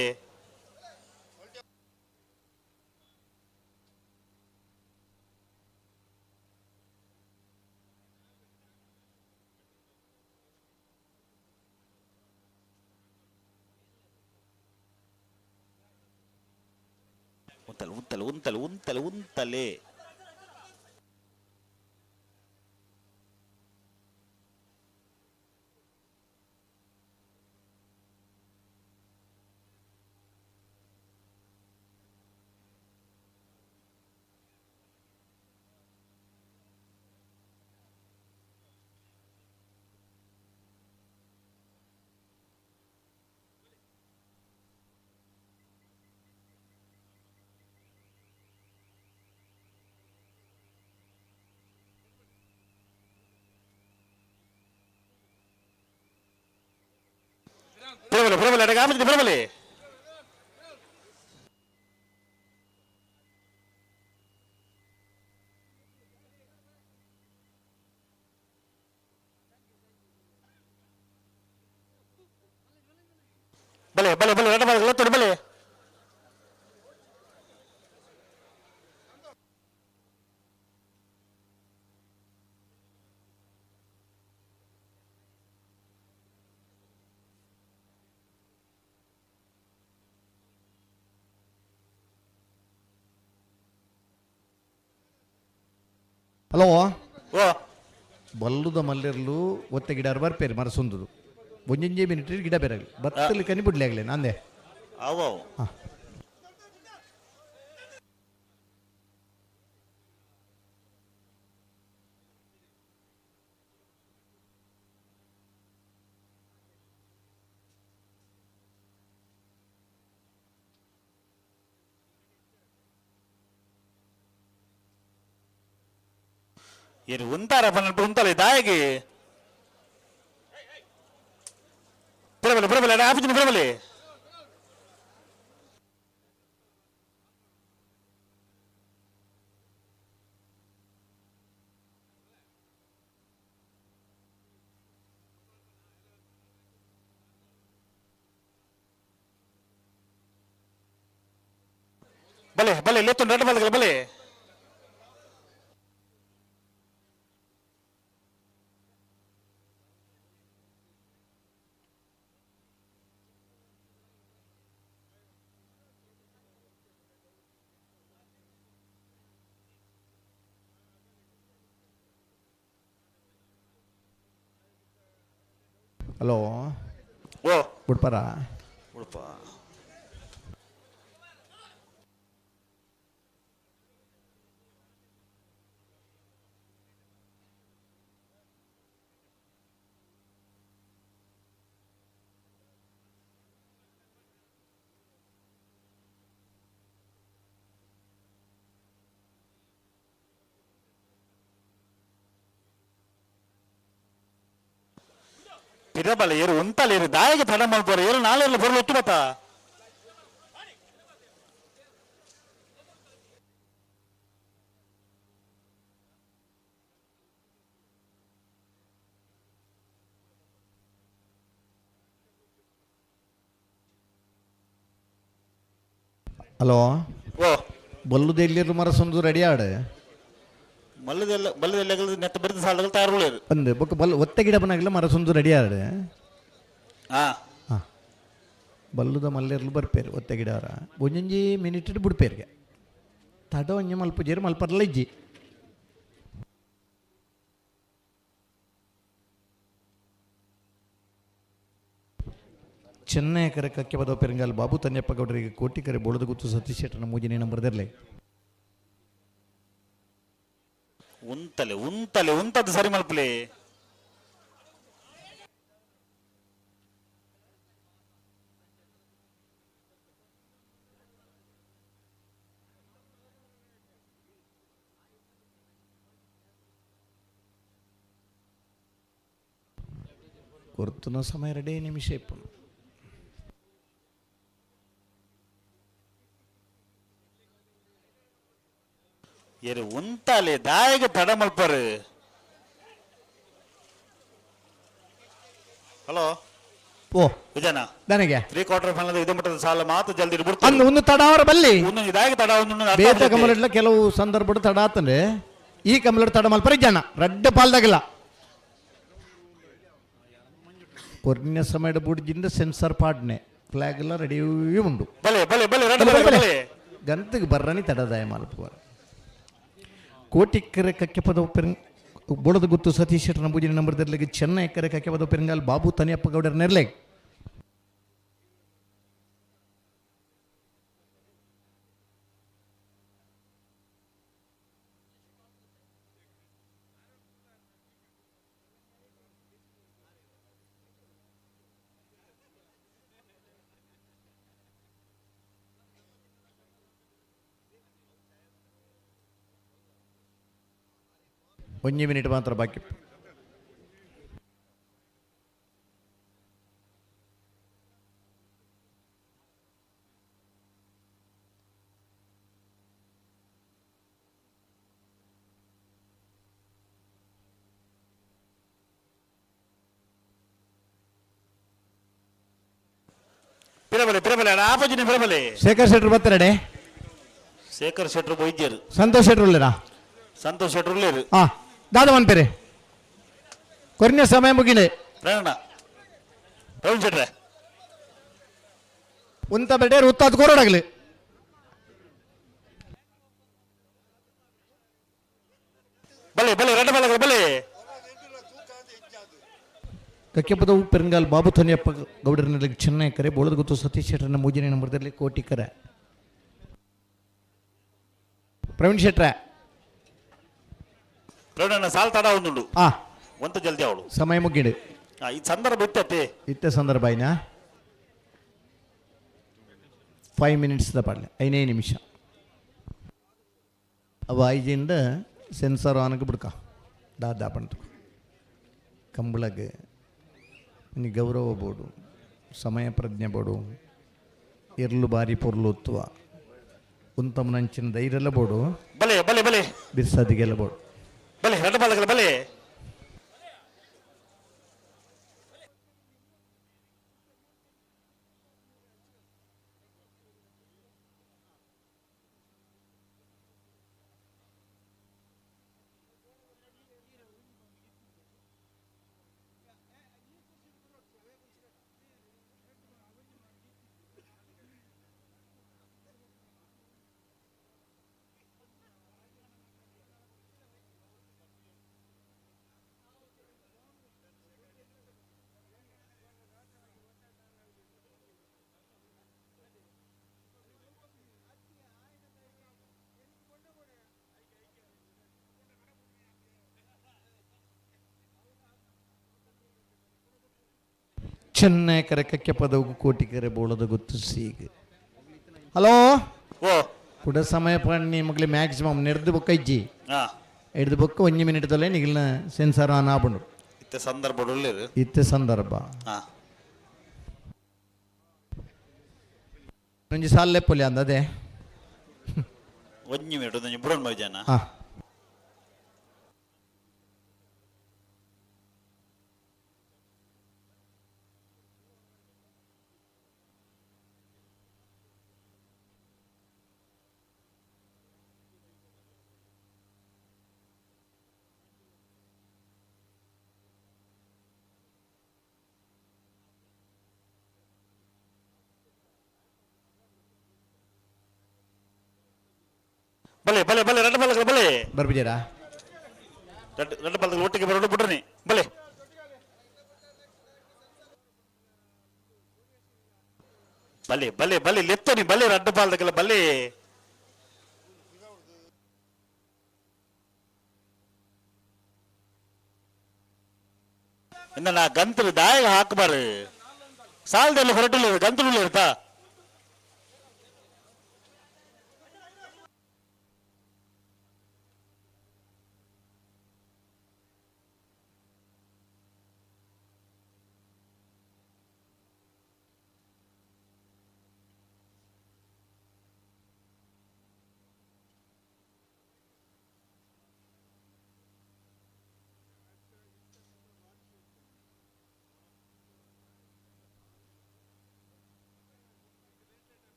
ಉಂತಲೆ ಉಂತಲೆ ಉಂತಲೆ ಉಂತಲೆ ಉಂತಲೆ. ಪ್ರಬಲ ಪ್ರಬಲ ಅಡಗ ಆಮೇಲೆ ಪ್ರಬಲೆ. ಬಲೆ ಬಲೆ ಬಲೆ ರಡ್ಡು ಬಾಲಗಲ ತೊಡು ಬಲೆ. ಹಲೋ. ಓ. ಬಲ್ಲುದ ಮಲ್ಲಿರ್ಲು ಒತ್ತೆ ಗಿಡ ಬರ್ಪೇರು ಮರ ಸುಂದುದು ಒಂಜೊಂಜೆ ಮಿನಿಟ್ ಗಿಡ ಬೇರೆ ಆಗಲಿ ಬತ್ತಲ್ಲಿ ಕನಿ ಬಿಡ್ಲಿ ಆಗಲಿ ನಂದೆ. ಅವು ಹಾಂ. ಏನು ಉಂತಾರ ಪನ್ನಟ್ಟು ಉಂತಲೆ ದಾಯಗೆ ಪ್ರಬಲೆ ಪ್ರಬಲೆ ಅಡ ಆಪಿನ ಪ್ರಬಲೆ. ಬಲೆ ಬಲೆ ಲೇತು ರಡ್ಡು ಬಾಲಗಲ ಬಲೆ. ಹಲೋ. ಓ. ಬಿಡ್ಪಾರ. ಉಡುಪ. ಪಿರಬಲ ಏರು ಉಂತಲ್ಲ ಏರು ದಾಯಗೆ ತಡ ಮಲ್ಪೋರು ಏರು ನಾಳೆ ಬರಲು ಒತ್ತು ಬತ್ತ. ಹಲೋ. ಓ. ಬಲ್ಲುದ ಎಲ್ಲಿರ್ಲು ಮರ ಸುಂದು ರೆಡಿ ಆಡು. ಮಲ್ಲದೆಲ್ಲ ಬಲ್ಲದೆಲ್ಲ ನೆತ್ತ ಬೆರೆದ ಸಾಲಗಳು ತಯಾರು. ಒಂದು ಬೊಕ್ಕ ಬಲ್ ಒತ್ತೆ ಗಿಡ ಬನಾಗಲ ಮರ ಸುಂದು ರೆಡಿ ಆಡು. ಹಾ. ಹಾಂ, ಬಲ್ಲುದ ಮಲ್ಲೆರ್ಲು ಬರ್ಪೇರು ಒತ್ತೆ ಗಿಡವರ ಒಂಜೊಂಜಿ ಮಿನಿಟ್ ಬಿಡ್ಪೇರಿಗೆ ತಡ ಒಂಜಿ ಮಲ್ಪ ಜೇರು ಮಲ್ಪರ್ಲ ಇಜ್ಜಿ. ಚೆನ್ನೈ ಕರೆ ಕಕ್ಕೆ ಬದವ ಪೆರಂಗಾಲ್ ಬಾಬು ತನ್ಯಪ್ಪ ಗೌಡರಿಗೆ ಕೋಟಿ ಕರೆ ಬೋಳದ ಗುತ್ತು ಸತೀಶ್ ಶೆಟ್ಟನ ಮೂಜಿನೇ ನಂಬರ್ದಿರಲಿ. ಉಂತಲೆ ಉಂತಲೆ ಉಂತದ್ದು ಸರಿ ಮಲ್ಪಲೆ. ಕೊರ್ತುನ ಸಮಯ ಎರಡೇ ನಿಮಿಷ ಇಪ್ಪುನು. ಏರು ಉಂತಾಲೆ ದಾಯಗ ತಡ ಮಲ್ಪರು. ಹಲೋ. ಓ. ವಿಜಯನ. ನನಗೆ ತ್ರೀ ಕ್ವಾರ್ಟರ್ ಫೈನಲ್ ಇದು ಮಟ್ಟದ ಸಾಲ ಮಾತು ಜಲ್ದಿ ಬಿಡ್ತಾರೆ. ಅಂದು ಒಂದು ತಡ ಅವರ ಬಲ್ಲಿ. ಒಂದೊಂದು ದಾಯಗ ತಡ ಒಂದೊಂದು ಅರ್ಥ ಬೇತ ಆಗ್ತೈತೆ. ಕಮಲಡ್ಲ ಕೆಲವು ಸಂದರ್ಭ ತಡ ಆತಂದ್ರೆ ಈ ಕಮಲಡ್ ತಡ ಮಲ್ಪರೆ ಜನ ರಡ್ಡ ಪಾಲ್ದಾಗಿಲ್ಲ. ಕೊರ್ನ ಸಮಯದ ಬುಡ್ಜಿಂದ ಸೆನ್ಸರ್ ಪಾಡ್ನೆ ಫ್ಲಾಗ್ ಎಲ್ಲ ರೆಡಿ ಉಂಡು. ಬಲೆ ಬಲೆ ಬಲೆ ರಡ್ಡ ಬಲೆ, ಬಲೆ ಬಲೆ. ಬಲೆ. ಗಂತಿಗೆ ಬರ್ರನಿ ತಡದಾಯ ಮಲ್ಪುವರು. ಕೋಟಿಕ್ಕರೆ ಕಕ್ಕೆಪದ ಪೆರುಂ ಬೋಳದ ಗುತ್ತು ಸತೀಶ್ ಶೆಟ್ಟರ್ ನಂಬೂಜಿನ ನಂಬರ್ ದರ್ಲಿಗೆ ಚೆನ್ನೈ ಎಕ್ಕರೆ ಕಕ್ಕೆಪದ ಪೆರುಂಗಾಲ್ ಬಾಬು ತನಿಯಪ್ಪ ಗೌಡರ ನೆರ್ಲೆ. ಒಂಜಿ ಮಿನಿಟ್ ಮಾತ್ರ ಬಾಕಿ. ಪಿರಬಲೆ ಪಿರಬಲೆ ಆಪೋಜಿನ ಪಿರಬಲೆ. ಶೇಖರ್ ಶೆಟ್ಟರ್ ಬರ್ತಾರೆ. ಶೇಖರ್ ಶೆಟ್ರು ವೈದ್ಯರು. ಸಂತೋಷ್ ಶೆಟ್ಟರ್ ಉಳ್ಳೇರಾ? ಸಂತೋಷ್ ಶೆಟ್ರು ಉಳ್ಳೇರು. ಹಾ ದಾದ ಮನ್ಪೇರೆ ಕೊರಿನ ಸಮಯ ಮುಗಿನೆ. ಪ್ರೇರಣ ಪ್ರವೀಣ್ ಶೆಟ್ರೆ. ಉಂತ ಬೇಟೆ ಉತ್ತಾದ ಕೋರೋಡಾಗಲಿ. ಬಲೆ ಬಲೆ ರಡ್ಡ ಬಲೆ ಬಲೆ. ಕಕ್ಕೆಪದವು ಪೆರಂಗಾಲ್ ಬಾಬು ಥನಿಯಪ್ಪ ಗೌಡರ ಚೆನ್ನೈ ಕರೆ ಬೋಳದ ಗೊತ್ತು ಸತೀಶ್ ಶೆಟ್ಟರ್ನ ಮೂಜಿನ ನಂಬರ್ದಲ್ಲಿ ಕೋಟಿ ಕರೆ ಪ್ರವೀಣ್ ಶೆಟ್ರೆ. ಪ್ರವೀಣ್ ಸಾಲ್ ತಡ ಒಂದುಂಡು. ಆ. ಒಂತ ಜಲ್ದಿ ಅವಳು. ಸಮಯ ಮುಗಿಡು. ಈ ಸಂದರ್ಭ ಇತ್ತತ್ತೆ. ಇತ್ತೆ ಸಂದರ್ಭ ಐನಾ 5 ಮಿನಿಟ್ಸ್ the ಪಾಡಲೆ ಐನೇ ನಿಮಿಷ ಅವ ಐಜಿಂದ ಸೆನ್ಸರ್ ಆನಕ್ಕೆ ಬಿಡ್ಕ ದಾದಾ ಪಂತು ಕಂಬಳಗ್ ಇನ್ನು ಗೌರವ ಬೋಡು ಸಮಯ ಪ್ರಜ್ಞೆ ಬೋಡು ಎರ್ಲು ಬಾರಿ ಪೊರ್ಲು ಒತ್ತುವ ಉಂತಮನಂಚಿನ ಧೈರ್ಯಲ್ಲ ಬೋಡು. ಬಲೆ ಬಲೆ ಬಲೆ. ಬಿರ್ಸದಿಗೆಲ್ಲ ಬೋಡು. ಬಲೆ ರಡ್ಡ ಬಲಗಲ ಬಲೆ. ಚೆನ್ನೈ ಕರೆ ಕಕ್ಕೆ ಪದವು ಕೋಟಿ ಕರೆ ಬೋಳದ ಗೊತ್ತು ಸೀಗ ಹಲೋ. ಓ. ಕುಡ ಸಮಯ ಪಣ್ಣಿ ಮಗಲಿ ಮ್ಯಾಕ್ಸಿಮಮ್ ನೆಡ್ದು ಬೊಕ್ಕ ಇಜ್ಜಿ. ಹಾ. ಹಿಡ್ದು ಬೊಕ್ಕ ಒಂಜಿ ಮಿನಿಟ್ ತಲೆ ನಿಗಿಲ್ನ ಸೆನ್ಸರ್ ಆನ್ ಆಪುಂಡು. ಇತ್ತೆ ಸಂದರ್ಭ ಉಳ್ಳೇರು. ಇತ್ತೆ ಸಂದರ್ಭ. ಹಾ. ಒಂಜಿ ಸಾಲ್ ಲೆಪ್ಪೊಲಿ ಅಂದದೆ. ಒಂಜಿ ಮಿನಿಟ್ ಒಂಜಿ ಬುಡನ್ ಮೈಜಾನ. ಹಾ. ಬಲೆ ಬಲೆ ಬಲೆ ರಡ್ಡ ಬಲಗಲ ಬಲೆ. ಬರ್ಬಿದ್ದೀರಾ? ರಡ್ಡ ರಡ್ಡ ಬಲಗಲ ಒಟ್ಟಿಗೆ ಬರೋಡು ಬಿಡ್ರಿ ಬಲೆ. ಬಲೆ ಬಲೆ ಬಲೆ ಲೆತ್ತನಿ ಬಲೆ ರಡ್ಡ ಬಾಲ್ದಗಲ ಬಲೆ. ಇನ್ನ ನಾ ಗಂತಲು ದಾಯಗ ಹಾಕಬಾರು ಸಾಲದೆಲ್ಲ ಹೊರಟಿಲ್ಲ ಗಂತಲು ಇರ್ತಾ.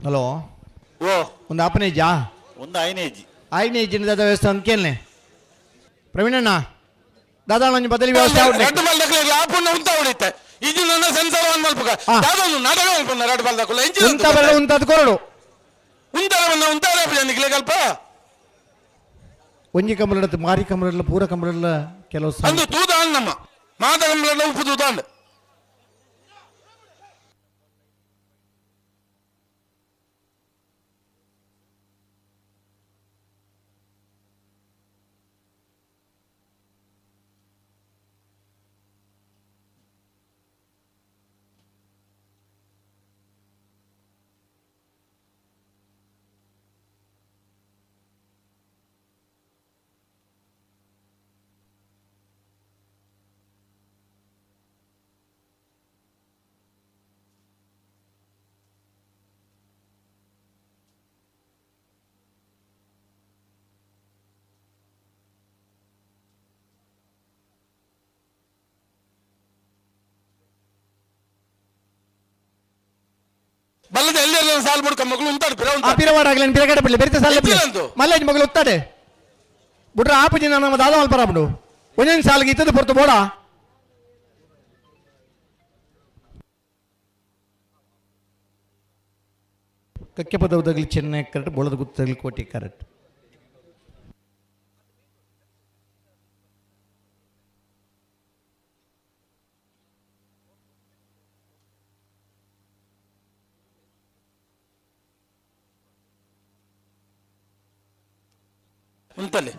ಹಲೋ. ಓ. ಒಂದು ಅಪನೇಜಾ? ಒಂದು ಐನೇಜಿ. ಐನೇಜಿನ ದಾದ ವ್ಯವಸ್ಥೆ ಅಂತ ಕೇಳನೆ ಪ್ರವೀಣಣ್ಣ, ದಾದಾ ಒಂಜಿ ಬದಲಿ ವ್ಯವಸ್ಥೆ ಆವಡ್. ರಡ್ಡ್ ಬಾಲ್ ದಕ್ಲೆ ಆಪುಂಡ ಉಂತ ಹೊಡಿತೆ ಇಜಿ ನನ್ನ ಸೆನ್ಸರ್ ಆನ್ ಮಲ್ಪುಗ. ದಾದೊಂದು ನಾಟಕ ಮಲ್ಪುನ ರಡ್ಡ್ ಬಾಲ್ ದಕುಲ ಎಂಚಿ ಉಂತ ಬರಡ ಉಂತಾದ್ ಕೊರಡು. ಉಂತರ ಬಂದ ಉಂತರ ನಿಕ್ಲೆ ಕಲ್ಪ. ಒಂಜಿ ಕಂಬಳದ ಮಾರಿ ಕಂಬಳಡ್ಲ ಪೂರ ಕಂಬಳಡ್ಲ ಕೆಲವು ಅಂದು ತೂದಾಂಡ್ ನಮ್ಮ ಮಾತ ಕಂಬಳಡ್ಲ ಉಪ್ಪು ತೂದಾಂಡ್. ಬಲ್ಲದ ಎಲ್ಲಿ ಸಾಲ್ ಬುಡ್ಕ ಮಗಳು ಉಂತಾಡು ಪಿರ ಆ ಉಂತಾಡು. ಪಿರವಾಡಾಗ್ಲೇನು ಪಿರಗಡೆ ಬಿಡ್ಲಿ ಬೆರಿತ ಸಾಲ. ಎಂಚಿನಂತು? ಮಲ್ಲೇಜ್ ಮಗಳು ಒತ್ತಾಡೆ ಬಿಟ್ರೆ ಆಪುಜಿ ನಮ್ಮ ದಾದ ಮಲ್ಪರ ಬಿಡು. ಒಂದೊಂದು ಸಾಲಿಗೆ ಇತ್ತದ ಪೊರ್ತು ಬೋಡ. ಕಕ್ಕೆ ಪದವದಾಗಲಿ ಚೆನ್ನೈ ಕರೆಕ್ಟ್, ಬೋಳದ ಗುತ್ತಗಲಿ ಕೋಟಿ ಕರೆಕ್ಟ್. ಉಂತಲೆ.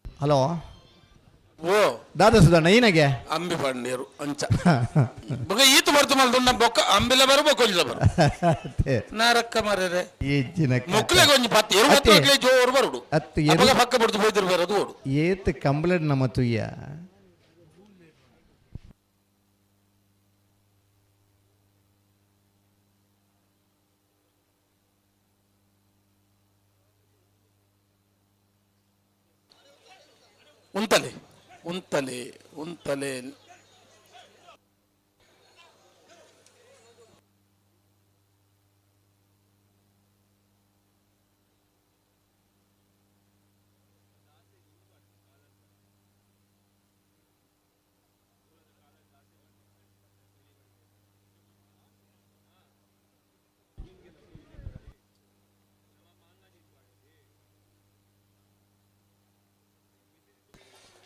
ಹಲೋ. ಓ. ದಾದ ಸುಧಣ್ಣ ಈನಗೆ? ಅಂಬಿ ಪಂಡೇರು ಅಂಚ ಬೊಕ ಈತು ಬರ್ತು ಮಲ್ದುಂಡ ಬೊಕ್ಕ ಅಂಬಿಲ ಬರು ಬೊಕ್ಕ ಬರು ನಾರಕ್ಕ ಮರ್ರೆ. ಏಜಿನ ಮೊಕ್ಲೆಗ್ ಒಂಜಿ ಪತ್ತು ಎರು ಅತ್ತೆ. ಪತ್ತು ಜೋರು ಬರುಡು. ಅತ್ತು ಎರು- ಅಪಗ ಪಕ್ಕ ಬಿಡ್ದು ಪೋಯ್ತಿರು ಬರೋದು ಓಡು. ಏತ್ ಕಂಪ್ಲೇಂಟ್ ನಮ್ಮ ತುಯ್ಯ. ಉಂತಲೆ ಉಂತಲೆ ಉಂತಲೆ.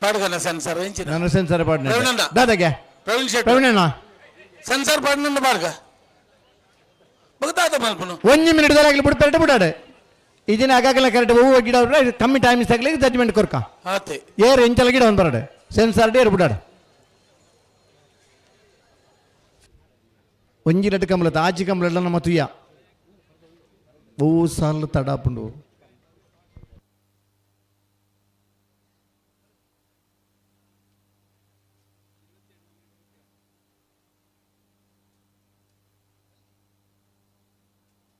ಪಾಡ್ಗನ ಸೆನ್ಸರ್ ಎಂಚಿನ? ನಾನು ಸೆನ್ಸರ್ ಪಾಡ್ನೆ. ಪ್ರವೀಣಣ್ಣ. ದಾದಾಗೆ. ಪ್ರವೀಣ್ ಶೆಟ್ಟಿ. ಪ್ರವೀಣಣ್ಣ. ಸೆನ್ಸರ್ ಪಾಡ್ನಂಡ ಪಾಡ್ಗ ಬಗ್ದಾದ ಮಲ್ಪನು. ಒಂಜಿ ಮಿನಿಟ್ ದೊರಗಲಿ ಬಿಡು ಪೆರಟೆ ಬಿಡಾಡು ಇದಿನ ಆಗಾಗಲ ಕರೆಕ್ಟ್ ಹೂವು ಗಿಡ ಕಮ್ಮಿ ಟೈಮ್ ತಗಲಿ ಜಡ್ಜ್ಮೆಂಟ್ ಕೊರ್ಕ. ಆತೆ. ಏರ್ ಎಂಚಲ ಗಿಡ ಒಂದು ಬರಡು ಸೆನ್ಸರ್ ಏರ್ ಬಿಡಾಡು. ಒಂಜಿ ರಡ್ಡು ಕಂಬಳ ಆಜಿ ಕಂಬಳ ನಮ್ಮ ತುಯ್ಯ ಹೂ ಸಾಲು ತಡಾಪುಂಡು.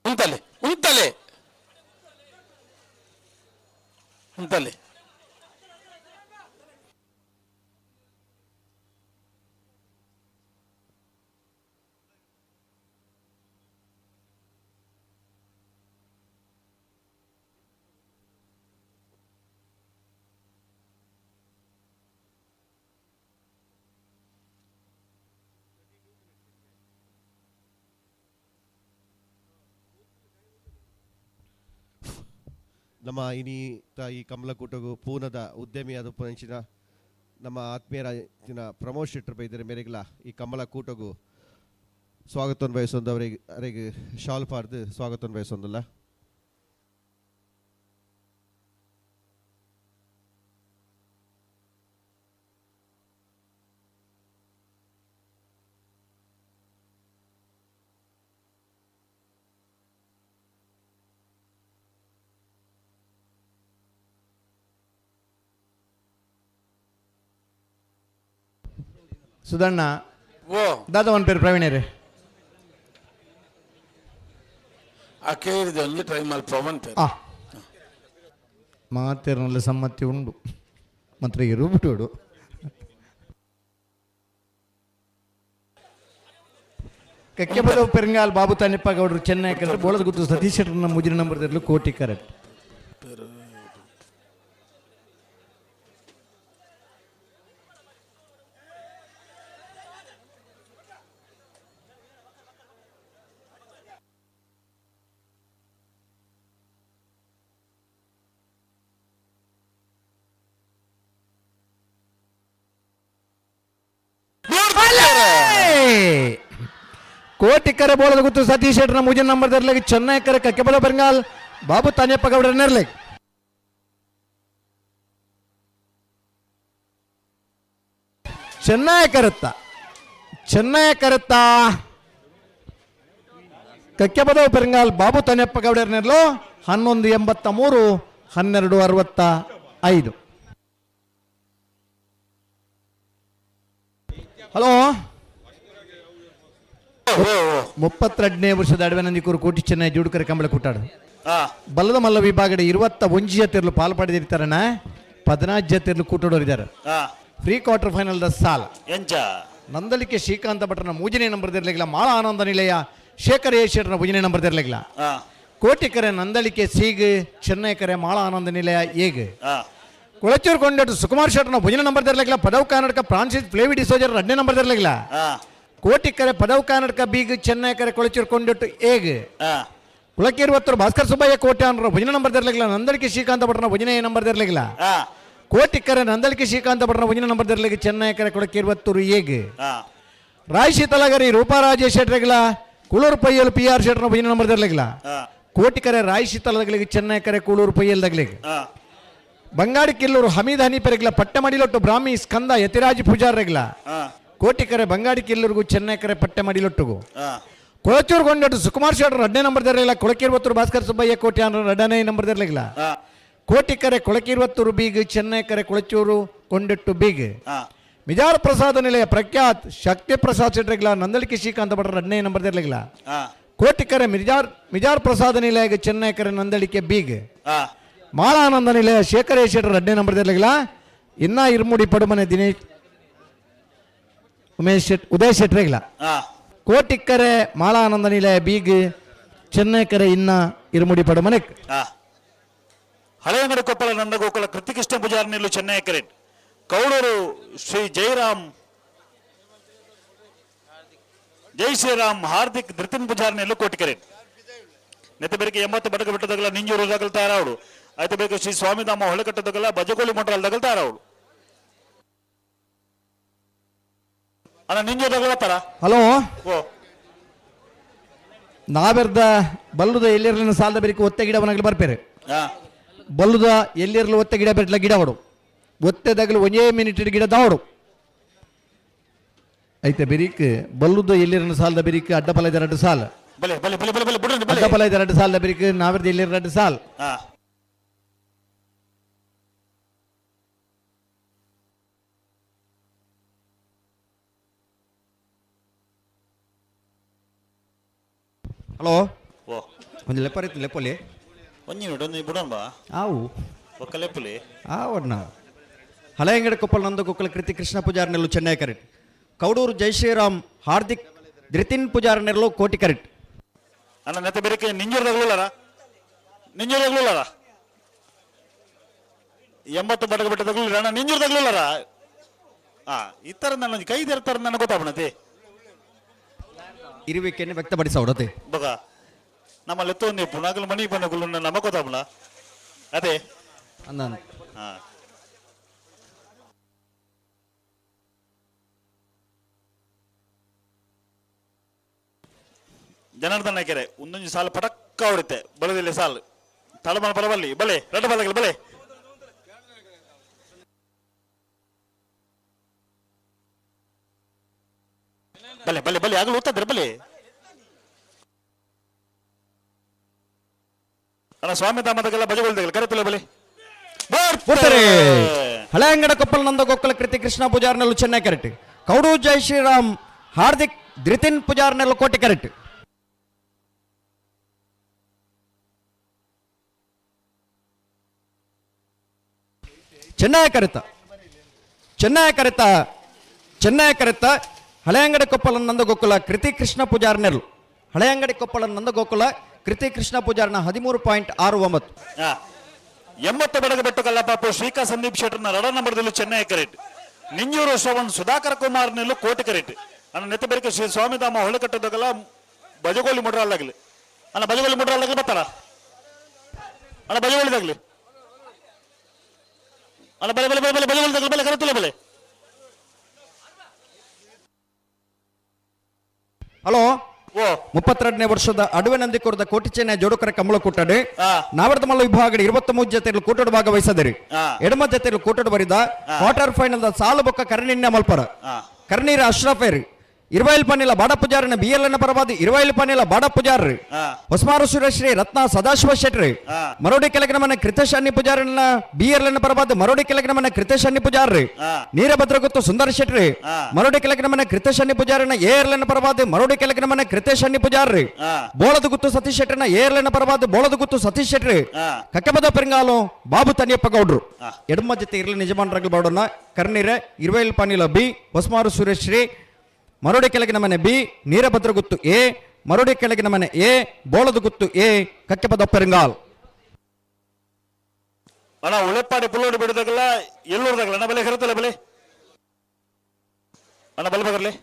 ಉಂತಲೆ ಉಂತಲೆ ಉಂತಲೆ. ನಮ್ಮ ಇನಿತ ಈ ಕಮಲಕೂಟಗು ಪೂನದ ಉದ್ಯಮಿಯಾದ ಪಂಚಿನ ನಮ್ಮ ಆತ್ಮೀಯರ ಪ್ರಮೋದ್ ಶೆಟ್ಟರ್ ಬೈದರೆ ಮೇರೆಗ್ಲ ಈ ಕಮಲಕೂಟಗು ಸ್ವಾಗತವನ್ನು ಬಯಸೊಂದು ಅವರಿಗೆ ಅವರಿಗೆ ಶಾಲ್ ಪಾರ್ದು ಸ್ವಾಗತವನ್ನು ಬಯಸೊಂದಿಲ್ಲ. ಸುಧಣ್ಣ. ಓ. ದಾದವನ್ ಪೇರು ಪ್ರವೀಣರೇ? ಅಕೇರಿದ ಒಂಜಿ ಟ್ರೈ ಮಲ್ಪವನ್ ಪೇರು. ಆ ಮಾತೇರ್ನಲ್ಲಿ ಸಮ್ಮತಿ ಉಂಡು ಮಾತ್ರ ಇರುಬಿಟ್ಟೋಡು. ಕಕ್ಕೆಬದವು ಪೆರಂಗಾಲ್ ಬಾಬು ತಾನಿಪ್ಪ ಗೌಡರು ಚೆನ್ನೈ ಕರೆಕ್ಟ್. ಬೋಳದ ಗುತ್ತು ಸತೀಶ್ ಶೆಟ್ಟರ್ನ ಮುಜಿನ ನಂಬರ್ ಇರಲು ಕೋಟಿ ಕರೆಕ್ಟ್. ಕೋಟಿ ಕರೆ ಬೋಳದ ಗುತ್ತು ಸತೀಶ್ ಶೆಟ್ಟರ್ನ ಮುಜಿನ ನಂಬರ್ ಇರಲಿ ಚೆನ್ನೈ ಕರೆ ಕಕ್ಕೆಬದ ಪೆರಂಗಾಲ್ ಬಾಬು ತಾನಿಯಪ್ಪ ಗೌಡರ ನೆರ್ಲಿ. ಚೆನ್ನೈ ಕರೆತ್ತ, ಚೆನ್ನೈ ಕರೆತ್ತ ಕಕ್ಕೆಬದವು ಪೆರಂಗಾಲ್ ಬಾಬು ತಾನಿಯಪ್ಪ ಗೌಡರ ನೆರ್ಲು. 11.83, 12.65. ಹಲೋ, 32ನೇ ವರ್ಷದ ಅಡವೆ ಕೋಟಿ ಚೆನ್ನೈ ಜೂಡುಕರೆ ಕಂಬಳ ಕೂಟಾಡು. ಬಲ್ಲದ ಮಲ್ಲ ವಿಭಾಗದ 21 ಜತಿರ್ಲು ಪಾಲು ಪಡೆದಿರ್ತಾರಣ, 14 ಜತಿರ್ಲು ಕೂಟೋಡೋರಿದ್ದಾರೆ. ಪ್ರೀ ಕ್ವಾರ್ಟರ್ ಫೈನಲ್ the ಸಾಲ. ಎಂಚ? ನಂದಲಿಕೆ ಶ್ರೀಕಾಂತ ಭಟ್ರನ ಮೂಜನೇ ನಂಬರ್ ಇರಲಿಲ್ಲ. ಮಾಳ ಆನಂದ ನಿಲಯ ಶೇಖರ್ ಎ ಶೆಟ್ಟರ್ನ ಮೂಜನೇ ನಂಬರ್ ಇರಲಿಲ್ಲ. ಕೋಟಿಕರೆ ನಂದಳಿಕೆ ಸೀಗ್, ಚೆನ್ನೈ ಕರೆ ಮಾಳ ಆನಂದ ನಿಲಯ ಏಗ್. ಕೊಳಚೂರು ಕೊಂಡಟ್ಟು ಸುಕುಮಾರ್ ಶೆಟ್ಟರ್ನ ಭುಜನ ನಂಬರ್ ಇರಲಿಲ್ಲ. ಪದವ್ ಕರ್ನಾಟಕ ಫ್ರಾನ್ಸಿಸ್ ಫ್ಲೇವಿ ಡಿಸೋಜರ್ ಎರಡನೇ ನಂಬರ್ ಇರಲಿಲ್ಲ. ಕೋಟಿಕರೆ ಪದವ್ ಕರ್ನಾಟಕ ಬೀಗ್, ಚೆನ್ನೈ ಕರೆ ಕೊಳಚೂರು ಕೊಂಡಟ್ಟು ಏಗ್. ಕುಳಕೇರುವತ್ತರು ಭಾಸ್ಕರ್ ಸುಬ್ಬಯ್ಯ ಕೋಟೆ ಅನ್ನೋ ಭುಜನ ನಂಬರ್ ಇರಲಿಲ್ಲ. ನಂದಳಿಕೆ ಶ್ರೀಕಾಂತ ಭಟ್ರನ ಭುಜನ ನಂಬರ್ ಇರಲಿಲ್ಲ. ಕೋಟಿಕರೆ ನಂದಳಿಕೆ ಶ್ರೀಕಾಂತ ಭಟ್ರನ ಭುಜನ ನಂಬರ್ ಇರಲಿಲ್ಲ. ಚೆನ್ನೈ ಕರೆ ಕೊಳಕೇರುವತ್ತೂರು ಏಗ್. ರಾಯ್ ಶೀತಲಗರಿ ರೂಪಾ ರಾಜೇಶ್ ಶೆಟ್ರೆಗ್ಲ ಕುಳೂರು ಪೈಯಲ್ ಪಿ ಆರ್ ಶೆಟ್ರನ ಭುಜನ ನಂಬರ್ ಇರಲಿಲ್ಲ. ಕೋಟಿಕರೆ ರಾಯ್ ಶೀತಲದಗಳಿಗೆ ಚೆನ್ನೈ ಕರೆ ಕೂಳೂರು ಪೈಯಲ್ ದಗ್ಲಿಗೆ. ಬಂಗಾಡಿ ಕಿಲ್ಲೂರು ಹಮೀದ್ ಹನಿ ಪೆರಗ್ಲ ಪಟ್ಟೆ ಮಡಿಲೊಟ್ಟು ಬ್ರಾಹ್ಮಿ ಸ್ಕಂದ ಯತಿರಾಜ್ ಪೂಜಾರ್ರೆಗ್ಲ. ಕೋಟಿಕರೆ ಬಂಗಾಡಿ ಕಿಲ್ಲೂರಿಗೂ ಚೆನ್ನೈ ಕರೆ ಪಟ್ಟೆ ಮಡಿಲೊಟ್ಟುಗು. ಕೊಳಚೂರು ಕೊಂಡಟ್ಟು ಸುಕುಮಾರ್ ಶೆಟ್ಟರು ಎರಡನೇ ನಂಬರ್ ಇರಲಿಲ್ಲ. ಕೊಳಕೀರ್ವತ್ತೂರು ಭಾಸ್ಕರ್ ಸುಬ್ಬಯ್ಯ ಕೋಟಿ ಅನ್ನೋ ಎರಡನೇ ನಂಬರ್ ಇರಲಿಲ್ಲ. ಕೋಟಿಕರೆ ಕೊಳಕೀರ್ವತ್ತೂರು ಬೀಗ್, ಚೆನ್ನೈ ಕರೆ ಕೊಳಚೂರು ಕೊಂಡೆಟ್ಟು ಬೀಗ್. ಮಿಜಾರ್ ಪ್ರಸಾದ ನಿಲಯ ಪ್ರಖ್ಯಾತ್ ಶಕ್ತಿ ಪ್ರಸಾದ್ ಶೆಟ್ರೆಗ್ಲ ನಂದಳಿಕೆ ಶ್ರೀಕಾಂತ ಭಟ್ರ ಎರಡನೇ ನಂಬರ್ ಇರಲಿಲ್ಲ. ಕೋಟಿಕರೆ ಮಿಜಾರ್ ಮಿಜಾರ್ ಪ್ರಸಾದ ನಿಲಯ ಚೆನ್ನೈ ಕರೆ ನಂದಳಿಕೆ ಬೀಗ್. ಮಾಳಾನಂದ ನಿಲಯ ಶೇಖರ್ ಶೆಟ್ಟರ್ ಎರಡನೇ ನಂಬರ್ ಇರಲಿಲ್ಲ. ಇನ್ನ ಇರ್ಮುಡಿ ಪಡುಮನೆ ದಿನೇಶ್ ಉಮೇಶ್ ಶೆಟ್ ಉದಯ್ ಶೆಟ್ರೆಗ್ಲ. ಕೋಟಿಕ್ಕರೆ ಮಾಳಾನಂದ ನಿಲಯ ಬೀಗ್, ಚೆನ್ನೈಕರೆ ಇನ್ನ ಇರುಮುಡಿ ಪಡುಮನೆ. ಹಳೆಯಂಗಡಿ ಕೊಪ್ಪಳ ನಂದಗೋಕುಲ ಕೃತಿಕೃಷ್ಣ ಪೂಜಾರಿ ನಿಲ್ಲು ಚೆನ್ನೈ ಕರೆಟ್. ಕೌಳೂರು ಶ್ರೀ ಜಯರಾಮ್ ಜೈ ಶ್ರೀರಾಮ್ ಹಾರ್ದಿಕ್ ಧೃತಿನ್ ಪೂಜಾರಿ ನಿಲ್ಲು ಕೋಟಿ ಕರೆಟ್. ನೆತ್ತ ಬೆರಕೆ 80 ಬಡಕ ಬಿಟ್ಟದಗಲ ನಿಂಜೂರು ದಗಲ್ ತಯಾರಾವಡು. ಆಯ್ತು ಬೇಕು ಶ್ರೀ ಸ್ವಾಮಿಧಾಮ ಹೊಳೆಕಟ್ಟದಗಲ ಬಜಗೋಳಿ ಮೊಟರಲ್ ದಗಲ್ ತಯಾರಾವಡು. ಅಣ್ಣ ನಿಂಜೂರು ದಗಲ್ ಬರ್ತಾರ? ಹಲೋ. ಓ. ನಾವೆರ್ದ ಬಲ್ಲುದ ಎಲ್ಲಿರಲಿನ ಸಾಲದ ಬೆರಿಕೆ ಒತ್ತೆ ಗಿಡವನಾಗಲಿ ಬರ್ಪೇರೆ. ಬಲ್ಲುದ ಎಲ್ಲಿರಲು ಒತ್ತೆ ಗಿಡ ಬೆಟ್ಲ ಗಿಡವಡು ಒತ್ತೆದಾಗಲು ಒಂದೇ ಮಿನಿಟ್ ಗಿಡ ದಾವಡು ಐತೆ ಬೆರಿಕ್. ಬಲ್ಲುದ ಎಲ್ಲಿರನ ಸಾಲದ ಬೆರಿಕ್ ಅಡ್ಡ ಪಲ ಎರಡು ಸಾಲ. ಬಲೆ ಬಲೆ ಬಲೆ ಬಲೆ ಬಲೆ ಬುಡ್ರಿ ಬಲೆ. ಅಡ್ಡ ಪಲ ಎರಡು ಸಾಲದ ಬೆರಿಕ್ ನಾವೆರ್ದ ಎಲ್ಲಿರ ಎರಡು ಸಾಲ್. ಹಲೋ. ಓ. ಒಂದು ಲೆಪ್ಪರಿತ್ತು ಲೆಪ್ಪಲಿ. ಒಂಜಿ ಮಿನಿಟ್, ಒಂಜಿ ಬುಡೋಣ ಬಾ. ಆವು. ಒಕ್ಕ ಲೆಪ್ಪಲಿ. ಆವಡ್ನ. ಹಳೆಯಂಗಡಿ ಕೊಪ್ಪಳ ನಂದಗೋಕುಲ ಕೃತಿ ಕೃಷ್ಣ ಪೂಜಾರಿ ನೆಲ್ಲು ಚೆನ್ನೈ ಕರೆಟ್. ಕೌಡೂರು ಜೈ ಶ್ರೀರಾಮ್ ಹಾರ್ದಿಕ್ ಧೃತಿನ್ ಪೂಜಾರಿ ನೆರಳು ಕೋಟಿ ಕರೆಟ್. ಅಣ್ಣ ನೆತ್ತ ಬೆರಕೆ ನಿಂಜೂರು ತಗಲುಲ್ಲಾರ? ನಿಂಜೂರು ತಗಲುಲ್ಲಾರ? 80 ಬಡಗ ಬಿಟ್ಟ ತಗಲಿಲ್ಲ ಅಣ್ಣ, ನಿಂಜೂರು ತಗಲುಲ್ಲಾರ? ಈ ತರ ನನ್ನ ಕೈ ತೆರ್ತಾರ ನನಗೆ ಗೊತ್ತಾಪಣತಿ. ಇರುವಿಕೆಯನ್ನು ವ್ಯಕ್ತಪಡಿಸವಡತೆ. ಬಗ ನಮ್ಮ ಲೆತ್ತೊಂದು ಪುನಾಗಲು ಮನಿಗೆ ಬಂದ ಗುಲ್ಲು ನಮಗ್ ಗೊತ್ತಾಪಣ ಅದೇ. ಅಂದ. ಜನಾರ್ದನ ಕೆರೆ ಒಂದೊಂದು ಸಾಲು ಪಟಕ್ಕ ಹೊಡಿತೆ ಬಲದಿಲ್ಲ ಸಾಲು ತಳಮಲ ಬಲಬಲ್ಲಿ ಬಲೆ ರಡ್ಡ ಬಲಗಲ್ ಬಲೆ ಬಲೆ ಬಲೆ ಬಲೆ ಆಗಲು ಓದ್ತದ್ರೆ ಬಲೆ. ಅಣ್ಣ ಸ್ವಾಮಿ ಧಾಮದಾಗೆಲ್ಲ ಬಜಗೊಳ್ದಾಗಲ್ಲ ಕರೆತಲೆ ಬಲೆ. ಬರ್ತಾರೆ. ಹಳೆಯಂಗಡ ಕೊಪ್ಪಳ ನಂದ ಗೋಕುಲ ಕೃತಿ ಕೃಷ್ಣ ಪೂಜಾರಿ ನೆಲ್ಲು ಚೆನ್ನೈ ಕರೆಟ್. ಕೌಡೂರು ಜೈ ಶ್ರೀರಾಮ್ ಹಾರ್ದಿಕ್ ದ್ರಿತಿನ್ ಪೂಜಾರ್ನೆಲ್ಲ ಕೋಟಿ ಕರೆಕ್ಟ್. ಚೆನ್ನಯ ಕರೆತ ಚೆನ್ನಯ ಕರೆತ ಚೆನ್ನಯ ಕರೆತ ಹಳೆಯಂಗಡಿ ಕೊಪ್ಪಳ ನಂದಗೋಕುಲ ಕೃತಿ ಕೃಷ್ಣ ಪೂಜಾರ್ನೆರ್ಲು. ಹಳೆಯಂಗಡಿ ಕೊಪ್ಪಳ ನಂದಗೋಕುಲ ಕೃತಿ ಕೃಷ್ಣ ಪೂಜಾರ್ನ 13.69. 80 ಬಡಗ ಬೆಟ್ಟು ಕಲ್ಲಪಾಪು ಶ್ರೀಕಾ ಸಂದೀಪ್ ಶೆಟ್ಟರ್ನ ರಡ ನಂಬರ್ದಲ್ಲಿ ಚೆನ್ನೈ ಕರೆಟ್. ನಿಂಜೂರು ಶ್ರವಣ್ ಸುಧಾಕರ್ ಕುಮಾರ್ ನೆಲ್ಲು ಕೋಟಿ ಕರೆಟ್. ಅನ್ನ ನೆತ್ತಬೆರಿಕೆ ಶ್ರೀ ಸ್ವಾಮಿಧಾಮ ಹೊಳಕಟ್ಟದಗಲ ಬಜಗೋಲಿ ಮುಡ್ರಲ್ಲಾಗಲಿ. ಅಣ್ಣ ಬಜಗೋಲಿ ಮುಡ್ರಲ್ಲಾಗಲಿ ಬರ್ತಾರ? ಅಣ್ಣ ಬಜಗೋಲಿದಾಗ್ಲಿ. ಅಣ್ಣ ಬಲೆ ಬಲೆ ಬಲೆ ಬಲೆ ಬಜಗೋಲಿದಾಗಲಿ ಬಲೆ ಕರೆತುಲೆ ಬಲೆ. ಹಲೋ, 32ನೇ ವರ್ಷದ ಅಡುವೆ ನಂದಿಕೋರದ ಕೋಟಿಚೆನ್ನ ಜೋಡುಕರ ಕಮಲ ಕೂಟಡೆ ನಾವರ್ದಮಲ್ಲ ವಿಭಾಗ 23 ಜೊತೆಯಲ್ಲಿ ಕೂಟೋಡು ಭಾಗವಹಿಸದಿರಿ. ಎಡಮ ಜೊತೆಯಲ್ಲಿ ಕೂಟೋಡು ಬರಿದ ಕ್ವಾರ್ಟರ್ ಫೈನಲ್ ಸಾಲು ಬೊಕ್ಕ ಕರ್ಣಿನ್ಯ ಮಲ್ಪರ ಕರ್ನೀರ ಅಶ್ರಫೇರ್ ಇರುವೈಲ್ ಪನ್ನಿಲ ಬಾಡ ಪೂಜಾರಿನ ಬಿ ಎಲ್ ಎನ್ ಪರವಾದಿ ಇರುವೈಲ್ ಪನ್ನಿಲ ಬಾಡ ಪೂಜಾರಿ ಹೊಸಮಾರು ಸುರೇಶ್ರೀ ರತ್ನ ಸದಾಶಿವ ಶೆಟ್ರಿ ಮರೋಡಿ ಕೆಳಗಿನ ಮನೆ ಕೃತೇಶ್ ಅನ್ನಿ ಪೂಜಾರಿನ ಬಿ ಎಲ್ ಎನ್ ಪರವಾದಿ ಮರೋಡಿ ಕೆಳಗಿನ ಮನೆ ಕೃತೇಶ್ ಅನ್ನಿ ಪೂಜಾರಿ ನೀರಭದ್ರಗುತ್ತು ಸುಂದರ ಶೆಟ್ರಿ ಮರೋಡಿ ಕೆಳಗಿನ ಮನೆ ಕೃತೇಶ್ ಅನ್ನಿ ಪೂಜಾರಿನ ಎ ಎಲ್ ಎನ್ ಪರವಾದಿ ಮರೋಡಿ ಕೆಳಗಿನ ಮನೆ ಕೃತೇಶ್ ಅನ್ನಿ ಪೂಜಾರಿ ಬೋಳದ ಗುತ್ತು ಸತೀಶ್ ಶೆಟ್ಟರ್ನ ಎ ಎಲ್ ಎನ್ ಪರವಾದಿ ಬೋಳದ ಗುತ್ತು ಸತೀಶ್ ಶೆಟ್ರಿ ಕಕ್ಕಬದ ಪೆರಂಗಾಲು ಬಾಬು ತನಿಯಪ್ಪ ಗೌಡ್ರು. ಎಡಮ ಜೊತೆ ಇರಲಿ ನಿಜಮಾನ್ರಾಗಲಿ ಬಾಡೋಣ ಕರ್ನೀರೆ ಇರುವೈಲ್ ಪನ್ನಿಲ ಬಿ ಹೊಸಮಾರು ಸುರೇಶ್ರೀ ಮರೋಡಿ ಕೆಳಗಿನ ಮನೆ ಬಿ ನೀರಭದ್ರಗುತ್ತು ಎ ಮರೋಡಿ ಕೆಳಗಿನ ಮನೆ ಎ ಬೋಳದಗುತ್ತು ಎ ಕಕ್ಕೆಪದ ಪೆರಂಗಾಲ್. ಅಣ್ಣ ಉಳೆಪ್ಪಾಡಿ ಪುಲ್ಲೋಡಿ ಬಿಡದಾಗಲ್ಲ ಎಲ್ಲೂರ್ದಾಗಲ್ಲ ಅಣ್ಣ ಬಲೆ ಕರೆತಲ್ಲ ಬಲೆ ಅಣ್ಣ ಬಲೆ ಬಗರ್ಲಿ.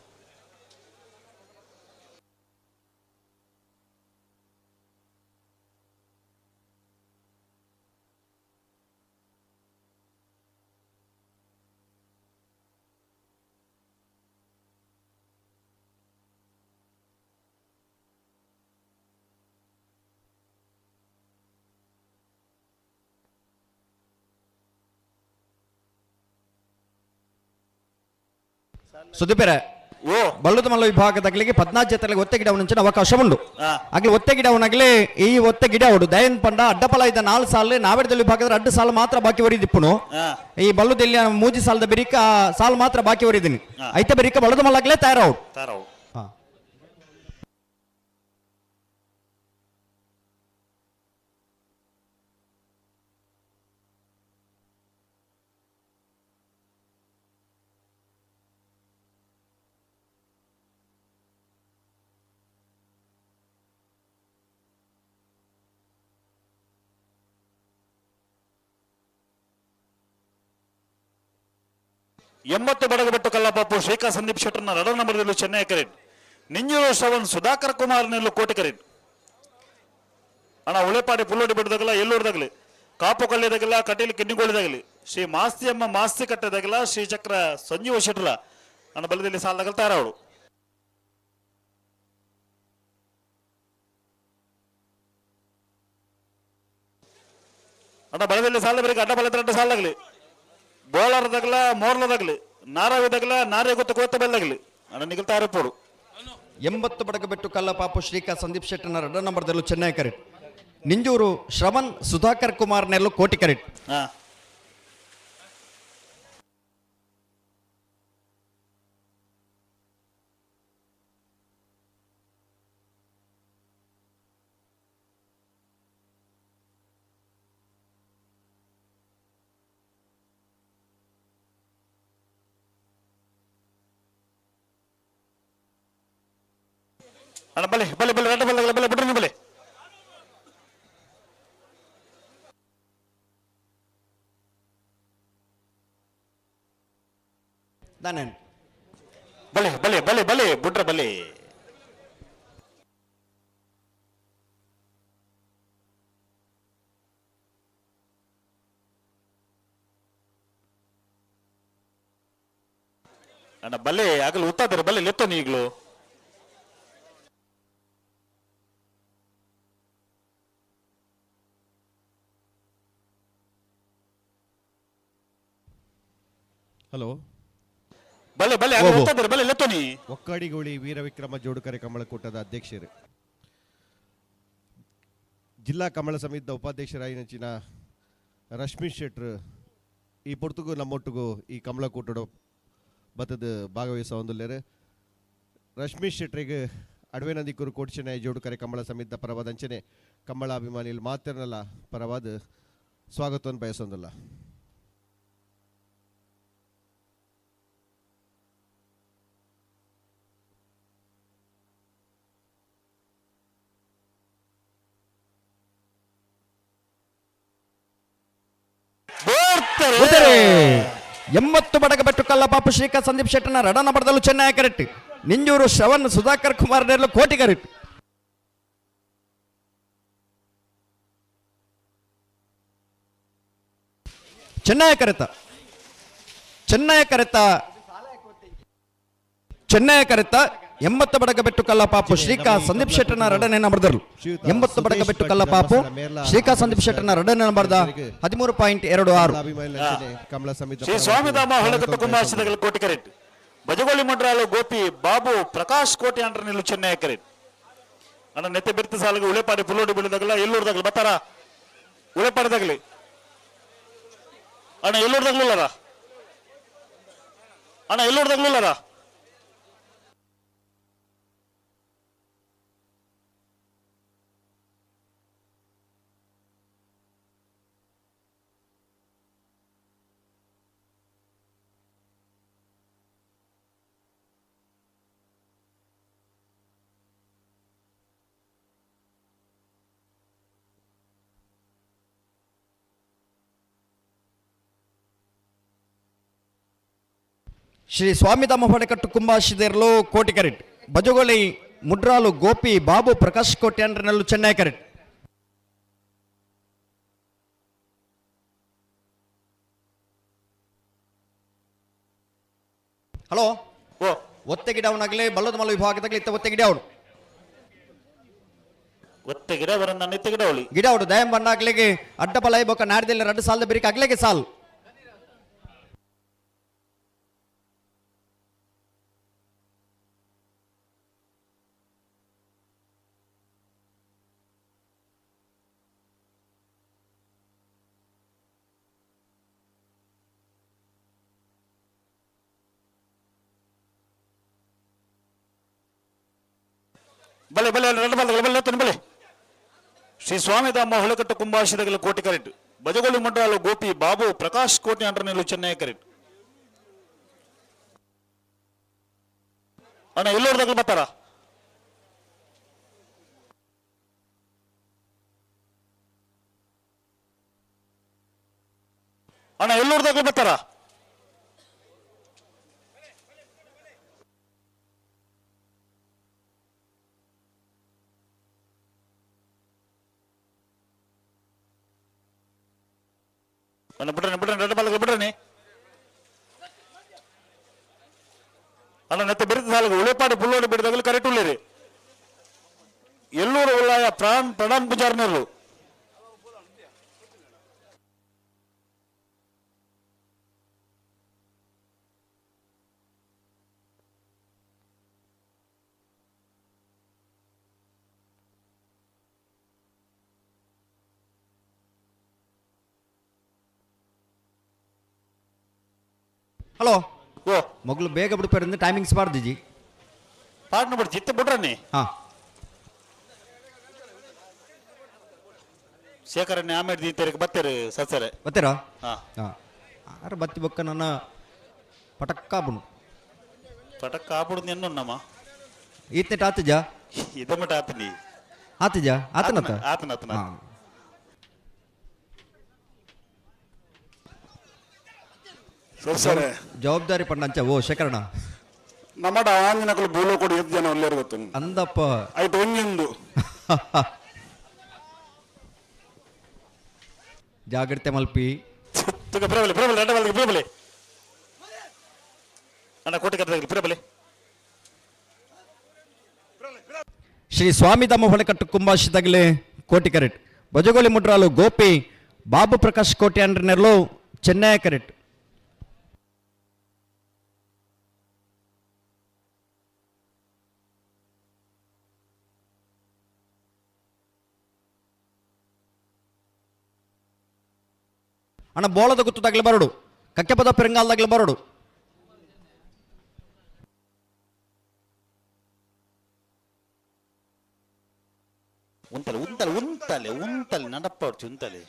ಸುದೀಪರೆ ಬಲ್ಲದ ಮಲ್ಲ ವಿಭಾಗದಾಗಲಿಗೆ 14 ಜೊತೆಗೆ ಒತ್ತೆ ಗಿಡ ಮುಂಚಿನ ಅವಕಾಶ ಉಂಡು. ಆಗ್ಲಿ ಒತ್ತೆ ಗಿಡ ಅವನಾಗ್ಲಿ ಈ ಒತ್ತೆ ಗಿಡ ಉಂಡು ದಯನ್ ಪಂಡ ಅಡ್ಡಪಲ ಇದ್ದ 4 ಸಾಲು ನಾವೆಡದಲ್ಲಿ ವಿಭಾಗದ ಅಡ್ಡ ಸಾಲು ಮಾತ್ರ ಬಾಕಿ ಒರಿದಿಪ್ಪುನು. ಈ ಬಲ್ಲುದೆಲ್ಲಿ ಮೂಜಿ ಸಾಲದ ಬೆರಿಕ ಸಾಲು ಮಾತ್ರ ಬಾಕಿ ಒರಿದಿನಿ. ಐತ ಬೆರಿಕ ಬಲ್ಲದ ಮಲ್ಲಾಗ್ಲೇ ತಯಾರಾವು. ತಯಾರಾವು. 80 ಬಡಗಬೆಟ್ಟು ಕಲ್ಲಪಾಪು ಶ್ರೀಕಾ ಸಂದೀಪ್ ಶೆಟ್ಟರ್ನ ರಡ ನಂಬರ್ದಲ್ಲಿ ಚೆನ್ನೈ ಕರೀನ್. ನಿಂಜೂರು ಶ್ರವಣ್ ಸುಧಾಕರ್ ಕುಮಾರ್ ನೆಲ್ಲು ಕೋಟಿ ಕರೀನ್. ಅಣ್ಣ ಉಳೆಪಾಡಿ ಪುಲ್ಲೋಡಿ ಬಿಡದಾಗಲ್ಲ ಎಲ್ಲೂರ್ದಾಗಲಿ ಕಾಪು ಕಲ್ಯದಾಗಲ್ಲ ಕಟೀಲ್ ಕಿನ್ನಿಗೋಳಿದಾಗಲಿ ಶ್ರೀ ಮಾಸ್ತಿಯಮ್ಮ ಮಾಸ್ತಿ ಕಟ್ಟದಾಗಲ್ಲ ಶ್ರೀಚಕ್ರ ಸಂಜೀವ ಶೆಟ್ಟರ ಅಣ್ಣ ಬಲದಲ್ಲಿ ಸಾಲದಾಗಲ್ಲ ತಯಾರಾವಳು. ಅಣ್ಣ ಬಲದಲ್ಲಿ ಸಾಲ ಬರೀ ಅಡ್ಡ ಬಲದ ಅಡ್ಡ ಸಾಲಾಗಲಿ ಬೋಳಾರದಾಗಲ ಮೋರ್ಲದಾಗಲಿ ನಾರಾವಿದಾಗಲ ನಾರೇ ಗೊತ್ತ ಕೋತ ಬೆಲ್ಲಾಗಲಿ ಅಣ್ಣ ನಿಗಲ್ತಾರೆ ಪೋಡು. 80 ಬಡಗಬೆಟ್ಟು ಕಲ್ಲಪಾಪು ಶ್ರೀಕಾ ಸಂದೀಪ್ ಶೆಟ್ಟರ್ನ ರಡ ನಂಬರ್ದಲ್ಲೂ ಚೆನ್ನೈ ಕರೆಟ್. ನಿಂಜೂರು ಶ್ರವಣ್ ಸುಧಾಕರ್ ಕುಮಾರ್ ನೆಲ್ಲು ಕೋಟಿ ಕರೆಟ್. ಅಣ್ಣ ಬಲೆ ಬಲೆ ಬಲೆ ರಡ್ಡ ಬಲೆ ಬಲೆ ಬಿಡ್ರಿ ಬಲೆ. ದಾನೇನ್ ಬಲೆ ಬಲೆ ಬಲೆ ಬಲೆ ಬುಡ್ರ ಬಲೆ. ಅಣ್ಣ ಬಲೆ ಆಗಲು ಉತ್ತಾದರ ಬಲೆ ಲೆತ್ತೋ ಈಗಲೂ. ಹಲೋ ಬಲೆ ಬಲೆ ಬಲೆ ಲೆತ್ತೋನಿ. ಒಕ್ಕಾಡಿಗೋಳಿ ವೀರವಿಕ್ರಮ ಜೋಡುಕರೆ ಕಮಲಕೂಟದ ಅಧ್ಯಕ್ಷರು ಜಿಲ್ಲಾ ಕಮಲ ಸಮಿತಿದ ಉಪಾಧ್ಯಕ್ಷರಾಯಿನಂಚಿನ ರಶ್ಮಿ ಶೆಟ್ರು ಈ ಪೊರ್ತುಗು ನಮ್ಮೊಟ್ಟಿಗೂ ಈ ಕಮಲಕೂಟದ ಬತ್ತದ ಭಾಗವಹಿಸವೊಂದುಲ್ಲೆರ್. ರಶ್ಮಿ ಶೆಟ್ರಿಗೆ ಅಡವೆ ನಂದಿಕೂರು ಕೋಟಿಚೆನ್ನಯ್ಯ ಜೋಡುಕರೆ ಕಂಬಳ ಸಮಿತಿ ಪರವಾದ ಅಂಚನೆ ಕಂಬಳ ಅಭಿಮಾನಿಲು ಮಾತೆರ್ನಲ ಪರವಾದ ಸ್ವಾಗತವನ್ನು ಬಯಸೊಂದುಲ್ಲ. 80 ಬಡಗ ಬೆಟ್ಟು ಕಲ್ಲಪಾಪು ಶ್ರೀಕಾಂತ್ ಸಂದೀಪ್ ಶೆಟ್ಟನ ರಡನ ಬಡದಲು ಚೆನ್ನೈ ಕರೆಕ್ಟ್. ನಿಂಜೂರು ಶ್ರವಣ್ ಸುಧಾಕರ್ ಕುಮಾರ್ ನೇರ್ಲು ಕೋಟಿ ಕರೆಕ್ಟ್. ಚೆನ್ನೈ ಕರೆತ ಚೆನ್ನೈ ಕರೆತ ಚೆನ್ನೈ ಕರೆತ 80 ಬಡಗ ಬೆಟ್ಟು ಕಲ್ಲಪಾಪು ಶ್ರೀಕಾಂತ್ ಸಂದೀಪ್ ಶೆಟ್ಟನ ರಡನೆ ಬರೆದರು. 80 ಬಡಗ ಬೆಟ್ಟು ಕಲ್ಲಪಾಪು ಶ್ರೀಕಾಂತ್ ಸಂದೀಪ್ ಶೆಟ್ಟನ ರಡನೆ ಬರೆದ 13.26. ಕಮಲ ಸಮಿತಿ ಶ್ರೀ ಸ್ವಾಮಿಧಾಮ ಹೊಳಕಟ್ಟು ಕುಂಬಾಶಿದಗಲ್ ಕೋಟಿ ಕರೆಕ್ಟ್. ಬಜಗೋಳಿ ಮಂಡ್ರಾಲು ಗೋಪಿ ಬಾಬು ಪ್ರಕಾಶ್ ಕೋಟಿ ಅಂಡ್ರ ನಿಲ್ಲು ಚೆನ್ನೈ ಕರೆಕ್ಟ್. ಅಣ್ಣ ನೆತ್ತೆ ಬಿರ್ತ ಸಾಲಿಗೆ ಉಳೆಪಾಡಿ ಪುಲ್ಲೋಡಿ ಬೀಳದಾಗಲ್ಲ ಎಲ್ಲೂರ್ದಾಗಲಿ ಬತ್ತಾರ ಉಳೆಪಾಡಿದಾಗಲಿ ಅಣ್ಣ ಎಲ್ಲೂರ್ದಾಗ್ಲಿಲ್ಲಾರ ಅಣ್ಣ ಎಲ್ಲೂರ್ದಾಗ್ಲಿಲ್ಲಾರ. ಶ್ರೀ ಸ್ವಾಮಿಧಾಮ ಹೊಡೆಕಟ್ಟು ಕುಂಬಾಶಿದೇರ್ಲು ಕೋಟಿ ಕರೆಕ್ಟ್. ಬಜಗೋಳಿ ಮುಡ್ರಾಲು ಗೋಪಿ ಬಾಬು ಪ್ರಕಾಶ್ ಕೋಟಿ ಅಂಡ್ರನಲ್ಲು ಚೆನ್ನೈ ಕರೆಕ್ಟ್. ಹಲೋ ಓ ಒತ್ತೆ ಗಿಡ ಅವನಾಗಲಿ ಬಲ್ಲದ ಮಲ್ಲ ವಿಭಾಗದಾಗಲಿ ಇತ್ತ ಒತ್ತೆ ಗಿಡ ಅವನು ಒತ್ತೆ ಗಿಡ ಬರ ನನ್ನ ಇತ್ತೆ ಗಿಡ ಅವಳಿ ಗಿಡ ಅವಡು ದಯಂ ಬಣ್ಣಾಗ್ಲಿಗೆ ಅಡ್ಡ ಬಲ ಬೊಕ್ಕ ನಾಡ್ದಿಲ್ಲ 2 ಸಾಲದ ಬಿರಿಕೆ ಆಗ್ಲಿಗೆ ಸಾಲು. ಬಲೆ ಬಲೆ 2 ಬಲೆ ಬಲೆ ಬಲೆ ಬಲೆ. ಶ್ರೀ ಸ್ವಾಮಿಧಾಮ ಹೊಳಕಟ್ಟು ಕುಂಬಾಶಿದಗಲ ಕೋಟಿ ಕರೆಕ್ಟ್. ಬಜಗೋಳಿ ಮಂಡಾಲು ಗೋಪಿ ಬಾಬು ಪ್ರಕಾಶ್ ಕೋಟಿ ಅಂಡ್ರ ನಿಲ್ಲು ಚೆನ್ನೈ ಕರೆಕ್ಟ್. ಅಣ್ಣ ಎಲ್ಲೂರ್ದಾಗಲಿ ಬರ್ತಾರ ಅಣ್ಣ ಎಲ್ಲೂರ್ದಾಗಲಿ ಬರ್ತಾರ. ಅಣ್ಣ ಬಿಡ್ರಿ ಬಿಡ್ರಿ 2 ಬಾಲ್ಗೆ ಬಿಡ್ರಿ ಅಣ್ಣ. ನೆತ್ತೆ ಬಿರುದು ಸಾಲಿಗೆ ಉಳೆಪಾಡಿ ಪುಲ್ಲೋಡಿ ಬಿಡದಾಗಲಿ ಕರೆಕ್ಟ್ ಉಳ್ಳೇರಿ. ಎಲ್ಲೂರು ಉಳ್ಳಾಯ ಪ್ರಾಣ್ ಪ್ರಣಾಮ್ ಪೂಜಾರ್ನರು. ಹಲೋ ಓ ಮಗಳು ಬೇಗ ಬಿಡ್ಪಾರಿಂದ ಟೈಮಿಂಗ್ಸ್ ಬಾರ್ದಿಜಿ. ಪಾಡ್ನ ಬಿಡ್ ಜಿತ್ತೆ ಬಿಡ್ರನಿ. ಹಾ ಶೇಖರನ್ನೇ ಆಮೇಲೆ ದೀತರಿಗೆ ಬತ್ತೀರಿ ಸಸರೆ. ಬತ್ತೀರಾ? ಹಾ. ಹಾ ಆರು ಬತ್ತಿ ಬೊಕ್ಕ ನನ್ನ ಪಟಕ್ಕ ಬುಣು. ಪಟಕ್ಕ ಆಪುಡು ನಿನ್ನುನ್ನಮ್ಮ. ಈತನೆಟ್ ಆತಜ? ಇದಮಟ ಆತನಿ. ಆತಜ ಆತನತ? ಆತನ ಆತನ. ಹಾ. ಸರ್ ಸರ್ ಜವಾಬ್ದಾರಿ ಪಂಡಂಚ ಓ ಶೇಖರಣ. ನಮ್ಮಡ ಆಂಜಿನಕಲು ಬೂಲೋ ಕೊಡಿ ಎದ್ದು ಜನ ಒಲ್ಲೇರು ಗೊತ್ತು. ಅಂದಪ್ಪ. ಆಯ್ತು ಒಂಜೊಂದು. ಜಾಗ್ರತೆ ಮಲ್ಪಿ. ತುಗ ಪ್ರಬಲೆ ಪ್ರಬಲೆ 2 ಬಾಲ್ಗೆ ಪ್ರಬಲೆ ಅಣ್ಣ ಕೋಟಿ ಕಟ್ಟದಾಗಲಿ ಪ್ರಬಲೆ. ಶ್ರೀ ಸ್ವಾಮಿಧಾಮ ಹೊಳೆಕಟ್ಟು ಕುಂಬಾಶಿದಾಗಲೇ ಕೋಟಿ ಕರೆಕ್ಟ್. ಬಜಗೋಳಿ ಮುಡ್ರಾಲು ಗೋಪಿ ಬಾಬು ಪ್ರಕಾಶ್ ಕೋಟಿ ಅಂಡ್ರನೆರ್ಲು ಚೆನ್ನೈ ಕರೆಕ್ಟ್. ಅಣ್ಣ ಬೋಳದ ಗುತ್ತದಾಗಲಿ ಬರೋಡು ಕಕ್ಕೆಪದ ಪೆರಂಗಾಲದಾಗಲಿ ಬರೋಡು. ಉಂತಲೆ ಉಂತಲೆ ಉಂತಲೆ ಉಂತಲೆ ನಡಪ್ಪ ಉಂತಲೆ.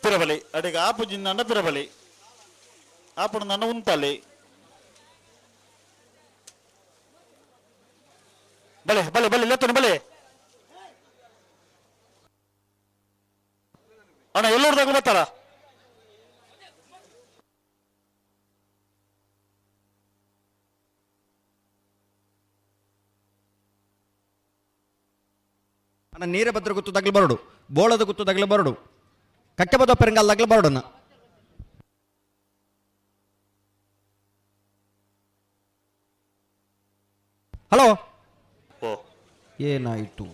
ಪಿರಬಲಿ ಅಡಿಗೆ ಆಪು ಜಿಂದಂಡ ಪಿರಬಲಿ ಆಪುಣ ಉಂತಲೆ ಬಲೆ ಬಲೆ ಬಲೆ ಲೆತ್ತನು ಬಲೆ ಅಣ್ಣ ಎಲ್ಲೂರ್ದಾಗ ಬರ್ತಾರ. ಅಣ್ಣ ನೀರಭದ್ರ ಗುತ್ತು ತಗ್ಲು ಬರಡು, ಬೋಳದ ಗುತ್ತು ತಗ್ಲು ಬರಡು, ಕಕ್ಕೆಬದ ಪೆರಂಗಾಲ್ ತಗ್ಲು ಬರಡನ್ನ. ಹಲೋ, ಓ ಏನಾಯಿತು?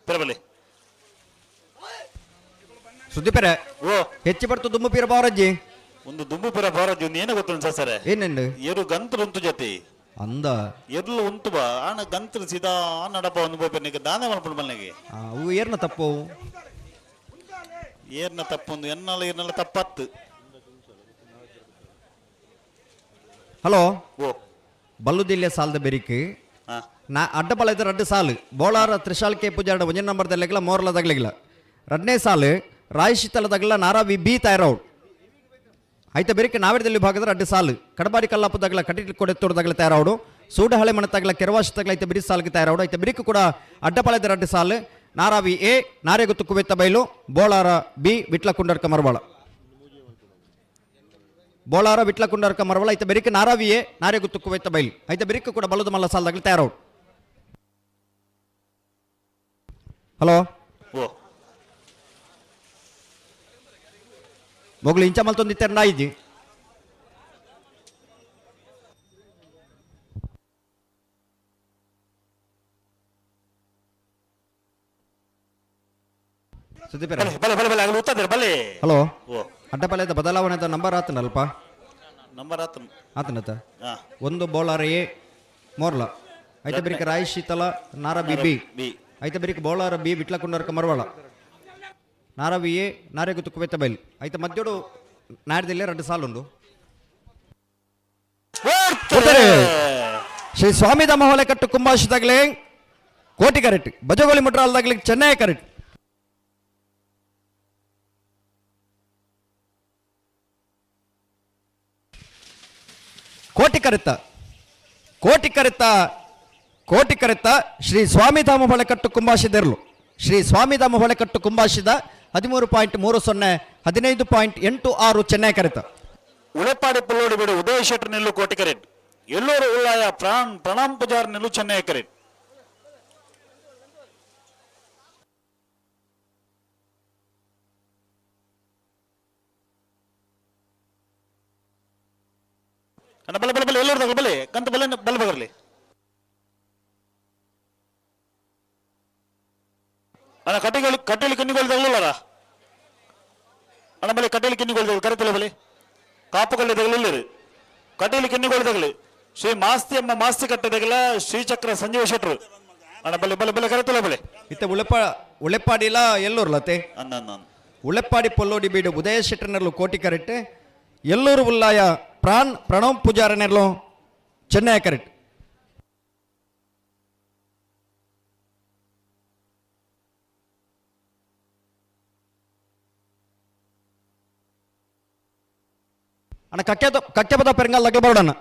ಪಿರಬಲಿ ಸುದ್ದಿಪೆರೆ ಓ ಹೆಚ್ಚು ಬರ್ತು ದುಮ್ಮು ಪೀರ ಬಾರಜ್ಜಿ. ಒಂದು ದುಂಬು ಪೀರ ಬಾರಜ್ಜಿ ಒಂದು ಏನು ಗೊತ್ತುಂಟು ಸರ್? ಏನೆಂಡು ಏರು ಗಂತಲು ಉಂತು ಜೊತೆ ಅಂದ ಎರ್ಲು ಉಂತು ಬಾ ಆಣ ಗಂತಲು ಸೀದಾ ನಡಪ ಒಂದು ಬೋಪೆನಿಗೆ ದಾನ ಮಲ್ಪಡು ಮಲ್ನಿಗೆ. ಅವು ಏರ್ನ ತಪ್ಪು? ಏರ್ನ ತಪ್ಪೊಂದು ಎನ್ನಲ ಏರ್ನಲ್ಲ ತಪ್ಪತ್ತು. ಹಲೋ, ಓ ಬಲ್ಲುದಿಲ್ಯ ಸಾಲದ ಬೆರಿಕ್ ನಾ ಅಡ್ಡ ಬಲ ರಡ್ಡು ಸಾಲು ಬೋಳಾರ ತ್ರಿಶಾಲ್ ಕೆ ಪೂಜಾರ ಒಂಜ ನಂಬರ್ ದಲ್ಲೆಗ್ಲ ಮೋರ್ಲ ತಗಲಿಲ್ಲ. ರಡ್ನೇ ಸಾಲು ರಾಯಶೀತಲ ತಗಲ ನಾರಾ ವಿ ಬಿ ತಯಾರೌಡ್ ಐತ ಬೆರಿಕೆ ನಾವೇರದಲ್ಲಿ ವಿಭಾಗದ ರಡ್ಡು ಸಾಲು ಕಡಬಾರಿ ಕಲ್ಲಾಪು ತಗಲ ಕಟಿಲ್ ಕೊಡೆತ್ತೋಡು ತಗಲ ತಯಾರೌಡು ಸೂಡಹಳೆ ಮಣ ತಗಲ ಕೆರವಾಶಿ ತಗಲ ಐತ ಬಿರಿ ಸಾಲ್ಗೆ ತಯಾರೌಡು ಐತ ಬಿರಿಕು ಕೂಡ ಅಡ್ಡಪಾಳ್ಯದ ರಡ್ಡು ಸಾಲು ನಾರಾವಿ ಎ ನಾರೆಗುತ್ತು ಕುವೆತ್ತ ಬೈಲು, ಬೋಳಾರ ಬಿ ವಿಟ್ಲ ಕುಂಡರ್ಕ ಮರಬಾಳ, ಬೋಳಾರ ವಿಟ್ಲ ಕುಂಡರ್ಕ ಮರಬಾಳ ಐತ ಬೆರಿಕೆ ನಾರಾವಿ ಎ ನಾರೆಗುತ್ತು ಕುವೆತ್ತ ಬೈಲು ಐತ ಬೆರಿಕು ಕೂಡ ಬಲದ ಮಲ್ಲ ಸಾಲದಾಗಲಿ ತಯಾರೌಡು. ಹಲೋ, ಓ ಮೊಗಲು ಇಂಚ ಮಲ್ತೊಂದಿತ್ತೆರ್ ನಾಯಿಜಿ. ಸುದೀಪರ ಬಲೆ ಬಲೆ ಬಲೆ ಬಲೆ ಆಗಲು ಉತ್ತದಿರ ಬಲೆ. ಹಲೋ, ಓ ಅಡ್ಡಪಾಳ್ಯದ ಬದಲಾವಣೆದ ನಂಬರ್ ಆತನಲ್ಪ? ನಂಬರ್ ಆತನ ಆತನತ ಒಂದು ಬೌಲರ್ ಎ ಮೋರ್ಲ ಐತ ಬೆರಿಕ ರಾಯ್ ಶೀತಲ ನಾರ ಬಿ ಬಿ ಬಿ ಐತ ಬೆರಿಕ ಬೌಲರ್ ಬಿ ವಿಟ್ಲ ಕುಂಡರ್ಕ ಮರವಾಳ ನಾರ ವಿ ಎ ನಾರೆಗುತ್ತು ಕುವೆತ್ತ ಬೈಲ್ ಐತ ಮಧ್ಯೋಡು ನಾಡ್ದಿಲ್ಲ ಎರಡು ಸಾಲುಂಡು. ಉತ್ತರೆ. ಶ್ರೀ ಸ್ವಾಮಿಧಾಮ ಹೊಲೆಕಟ್ಟು ಕುಂಬಾಶಿದಾಗಲೇ ಕೋಟಿ ಕರೆಕ್ಟ್, ಬಜಗೋಳಿ ಮುಟ್ರಾಲ್ದಾಗಲಿ ಚೆನ್ನೈ ಕರೆಕ್ಟ್. ಕೋಟಿ ಕರೆತ ಕೋಟಿ ಕರೆತ ಕೋಟಿ ಕರೆತ ಶ್ರೀ ಸ್ವಾಮಿಧಾಮ ಹೊಳೆಕಟ್ಟು ಕುಂಬಾಶಿದೆರ್ಲು. ಶ್ರೀ ಸ್ವಾಮಿಧಾಮ ಹೊಳೆಕಟ್ಟು ಕುಂಬಾಶಿದ 13.30, 15.86 ಚೆನ್ನೈ ಕರೆತ. ಉಳೆಪಾಡಿ ಪುಲ್ಲೋಡಿ ಬಿಡು ಉದಯ ಶೆಟ್ಟರ್ ನಿಲ್ಲು ಕೋಟಿ ಕರೆಟ್, ಎಲ್ಲೂರು ಉಳ್ಳಾಯ ಪ್ರಾಣ್ ಪ್ರಣಾಮ್ ಪೂಜಾರ್ ನಿಲ್ಲು ಚೆನ್ನೈ ಕರೆಟ್. ಅಣ್ಣ ಬಲೆ ಬಲೆ ಬಲೆ ಎಲ್ಲರೂ ತಗೋ ಬಲೆ ಕಂತ ಬಲೆ ಬಲೆ ಬಗರ್ಲಿ ಅಣ್ಣ ಕಟ್ಟಿಗಳು ಕಟ್ಟೆಲಿ ಕಿನ್ನಿಗಳು ತಗಲಿಲ್ಲರ ಅಣ್ಣ ಬಲೆ ಕಟ್ಟೆಲಿ ಕಿನ್ನಿಗಳು ತಗಲು ಕರೆತಲೆ ಬಲೆ ಕಾಪುಗಲ್ಲಿ ತಗಲಿಲ್ಲ ಕಟ್ಟೆಲಿ ಕಿನ್ನಿಗಳು ತಗಲಿ ಶ್ರೀ ಮಾಸ್ತಿ ಅಮ್ಮ ಮಾಸ್ತಿ ಕಟ್ಟೆದಗಲ ಶ್ರೀಚಕ್ರ ಸಂಜೀವ ಶೆಟ್ರು ಅಣ್ಣ ಬಲೆ ಬಲೆ ಬಲೆ ಕರೆತಲೆ ಬಲೆ. ಇತ್ತ ಉಳೆಪಾಡಿಲ ಎಲ್ಲೂರ್ಲತೆ ಅನ್ನ ಅನ್ನ ಉಳೆಪಾಡಿ ಪೊಲ್ಲೋಡಿ ಬೀಡು ಉದಯ ಶೆಟ್ಟರ್ನೆರ್ಲು ಕೋಟಿ ಕರೆಕ್ಟ್, ಎಲ್ಲೂರು ಉಲ್ಲಾಯ ಪ್ರಾಣ್ ಪ್ರಣವ್ ಪೂಜಾರನೆರ್ಲು ಚೆನ್ನೈ ಕರೆಕ್ಟ್. ಅಣ್ಣ ಕಕ್ಕೆ ಕಕ್ಕೆಪದ ಪೆರಂಗಾಲ್ ಲಗ್ಲ ಬರೋಡಣ್ಣ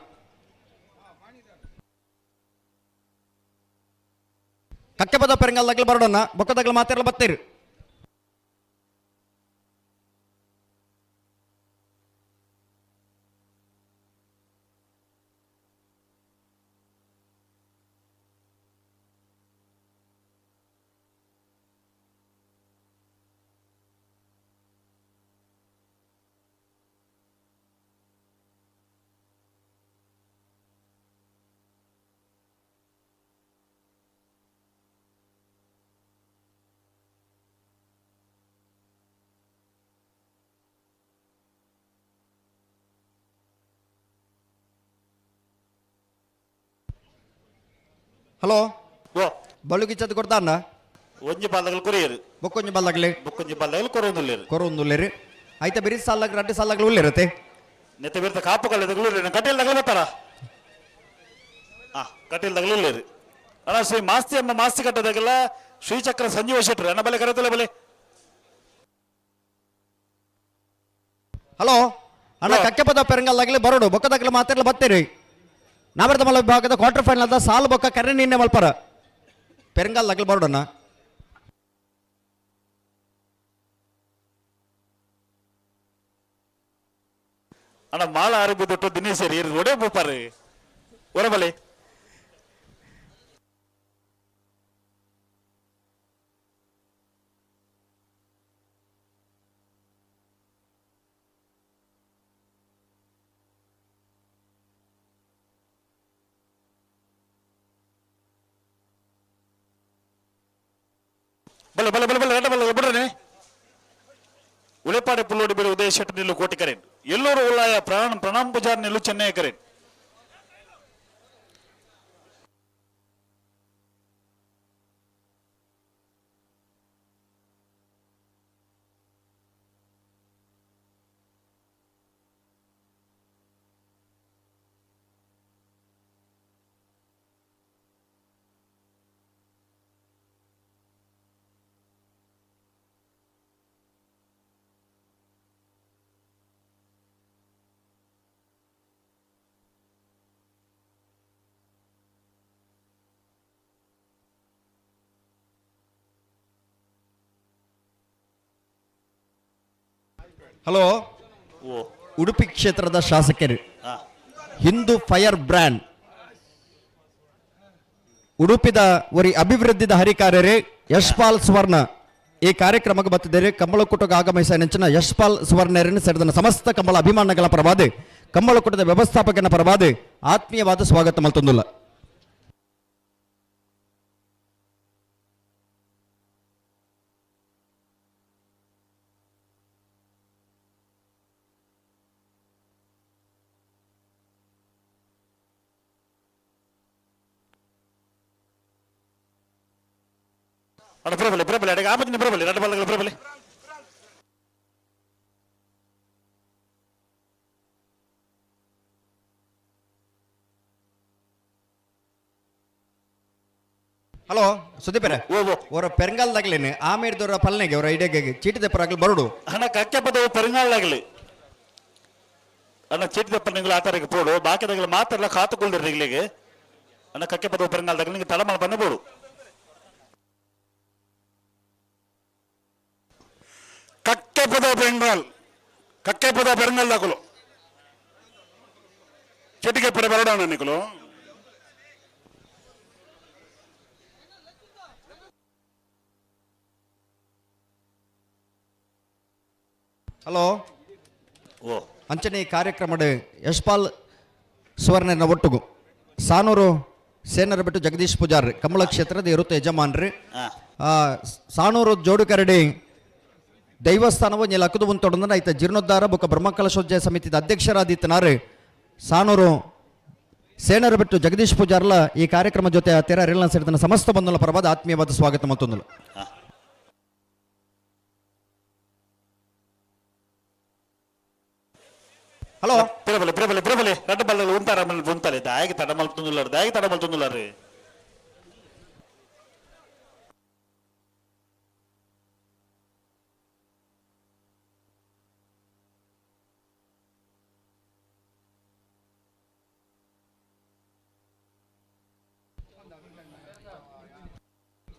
ಕಕ್ಕೆಪದ ಪೆರಂಗಾಲ್ ಲಗ್ಲ ಬರೋಡಣ್ಣ ಬೊಕ್ಕದಗ್ಲ ಮಾತೆಲ್ಲ ಬತ್ತೀರಿ. ಹಲೋ. ಓ. ಬಳುಗಿಚ್ಚದ ಕೊಡ್ತಾನ. ಒಂಜಿ ಬಾಲ್ದಗಲ್ ಕೊರಿಯರು. ಬೊಕ್ಕೊಂಜಿ ಬಲ್ಲಗ್ಲೆ. ಬೊಕ್ಕೊಂಜಿ ಬಾಲ್ದಗಲ್ ಕೊರೊಂದುಲ್ಲೇರು. ಕೊರೊಂದುಲ್ಲೇರು. ಐತ ಬಿರಿ ಸಾಲಾಗ ರಡ್ಡು ಸಾಲಾಗ್ಲು ಉಲ್ಲೇರತೆ. ನೆತ್ತ ಬಿರ್ತ ಕಾಪು ಕಲ್ಲದಗಲು ಕಟೀಲ್ ದಗಲು ಬರ್ತಾರ. ಆ ಕಟೀಲ್ ದಗಲು ಉಲ್ಲೇರು. ಅಣ್ಣ ಶ್ರೀ ಮಾಸ್ತಿ ಅಮ್ಮ ಮಾಸ್ತಿ ಕಟ್ಟದಾಗಲ್ಲ ಶ್ರೀಚಕ್ರ ಸಂಜೀವ ಶೆಟ್ರು ಅಣ್ಣ ಬಲೆ ಕರೆತಲ್ಲ ಬಲೆ. ಹಲೋ ಅಣ್ಣ ಕಕ್ಕೆಪದ ಪೆರಂಗಲ್ದಾಗಲಿ ಬರೋಡು ಬೊಕ್ಕದಾಗಲಿ ಮಾತಾಡಲು ಬತ್ತೀರಿ. ನಾವರ್ದ ಮಲ್ಲ ವಿಭಾಗದ ಕ್ವಾರ್ಟರ್ ಫೈನಲ್ ಅದ ಸಾಲು ಬೊಕ್ಕ ಕರೆ ನಿನ್ನೆ ಮಲ್ಪರ ಪೆರಂಗಲ್ದಾಗಲಿ ಬರೋಡಣ್ಣ. ಅಣ್ಣ ಮಾಳ ಆರೋಗ್ಯ ದೊಟ್ಟು ದಿನೇಶ್ ಇರು ಒಡೆ ಬೋಪಾರು ಒರಬಲೆ. ಬಲೆ ಬಲೆ ಬಲೆ ಬಲೆ ರಡ್ಡ ಬಲೆ ಬಿಡ್ರನೆ. ಉಳೆಪಾಡೆ ಪುಲ್ಲೋಡಿ ಬೇರೆ ಉದಯ ಶೆಟ್ಟಿ ನಿಲ್ಲು ಕೋಟಿ ಕರೆನ್. ಎಲ್ಲೂರು ಉಳ್ಳಾಯ ಪ್ರಾಣ ಪ್ರಣಾಮ್ ಪೂಜಾರ್ ನಿಲ್ಲು ಚೆನ್ನೈ ಕರೆನ್. ಹಲೋ. ಓ. ಉಡುಪಿ ಕ್ಷೇತ್ರದ ಶಾಸಕರು ಹಿಂದೂ ಫೈರ್ ಬ್ರ್ಯಾಂಡ್ ಉಡುಪಿದ ಒರಿ ಅಭಿವೃದ್ಧಿದ ಹರಿಕಾರ್ಯರೇ ಯಶ್ಪಾಲ್ ಸುವರ್ಣ ಈ ಕಾರ್ಯಕ್ರಮಕ್ಕೆ ಬತ್ತಿದ್ದಾರೆ. ಕಂಬಳಕೂಟಕ್ಕೆ ಆಗಮಿಸಿದ ನೆಂಚಿನ ಯಶ್ಪಾಲ್ ಸುವರ್ಣರನ್ನು ಸೇರಿದ ಸಮಸ್ತ ಕಂಬಳ ಅಭಿಮಾನಗಳ ಪರವಾದ ಕಂಬಳಕೂಟದ ವ್ಯವಸ್ಥಾಪಕನ ಪರವಾದ ಆತ್ಮೀಯವಾದ ಸ್ವಾಗತ ಮಲ್ತೊಂದುಲ್ಲ. ಅಣ್ಣ ಪ್ರಬಲೆ ಪ್ರಬಲೆ ಅಡಗೆ ಆಪತ್ತಿನ ಪ್ರಬಲೆ ರಡ್ಡ ಬಲ್ಲಗಳ ಪ್ರಬಲೆ. ಹಲೋ ಸುದೀಪರೇ, ಅವರ ಪೆರಂಗಾಲ್ದಾಗ್ಲೇನೆ ಆಮೇರ್ದವರ ಪಲ್ನೆಗೆ ಅವರ ಐಡಿಯಾಗೆ ಚೀಟಿ ದೆಪ್ಪರಾಗ್ಲಿ ಬರೋಡು. ಅಣ್ಣ ಕಕ್ಕೆ ಪದವು ಪೆರಂಗಾಲ್ದಾಗ್ಲಿ ಅಣ್ಣ ಚೀಟಿ ದಪ್ಪ ನಿಂಗಳು ಆತರಿಗೆ ಪೋಡು ಬಾಕಿದಾಗಲಿ ಮಾತಾಡಲ ಕಾತುಕೊಳ್ದಿರಿ ನಿಗ್ಲಿಗೆ. ಅಣ್ಣ ಕಕ್ಕೆ ಪದವು ಪೆರಂಗಾಲ್ದಾಗ ನಿಂಗೆ ತಳಮಳ ಬಂದ ಬೋಡು. ಕಕ್ಕೆ ಪದ ಬೆಂಗಾಲ್ ಕಕ್ಕೆ ಪದ ಬೆಂಗಾಲ್ ದಾಕಲು ಚಟಿಗೆ ಪಡೆ ಬರಡೋಣ ನಿಕಲು. ಹಲೋ. ಓ. ಅಂಚನೆ ಈ ಕಾರ್ಯಕ್ರಮದ ಯಶ್ಪಾಲ್ ಸುವರ್ಣನ ಒಟ್ಟುಗು ಸಾನೂರು ಸೇನರ ಬಿಟ್ಟು ಜಗದೀಶ್ ಪೂಜಾರ್ ಕಮಲ ಕ್ಷೇತ್ರದ ಇರುತ್ತೆ ಯಜಮಾನ್ರಿ. ಸಾನೂರು ಜೋಡುಕರಡಿ ದೈವಸ್ಥಾನವು ಲಕ್ಕದು ಉಂತೊಡಂದನ ಐತ ಜೀರ್ಣೋದ್ಧಾರ ಬೊಕ್ಕ ಬ್ರಹ್ಮಕಲಶೋಜ್ಜಯ ಸಮಿತಿದ ಅಧ್ಯಕ್ಷರಾದಿತ್ತನಾರು ಸಾನೂರು ಸೇನರ ಬಿಟ್ಟು ಜಗದೀಶ್ ಪೂಜಾರ್ಲ ಈ ಕಾರ್ಯಕ್ರಮ ಜೊತೆ ತೆರ ರೇಲ್ನ ಸೇರಿದ ಸಮಸ್ತ ಬಂಧುಗಳ ಪರವಾದ ಆತ್ಮೀಯವಾದ ಸ್ವಾಗತ ಮತ್ತೊಂದು. ಹಲೋ. ಪ್ರಬಲೆ ಪ್ರಬಲೆ ಪ್ರಬಲೆ ರಡ್ಡ ಬಲ್ಲ ಉಂತಾರ ಉಂತಾರೆ ದಾಯಿಗೆ ತಡ ಮಲ್ತೊಂದುಲ್ಲಾರು ದಾಯಿಗೆ ತಡ ಮಲ್ತೊಂದುಲ್ಲಾರು.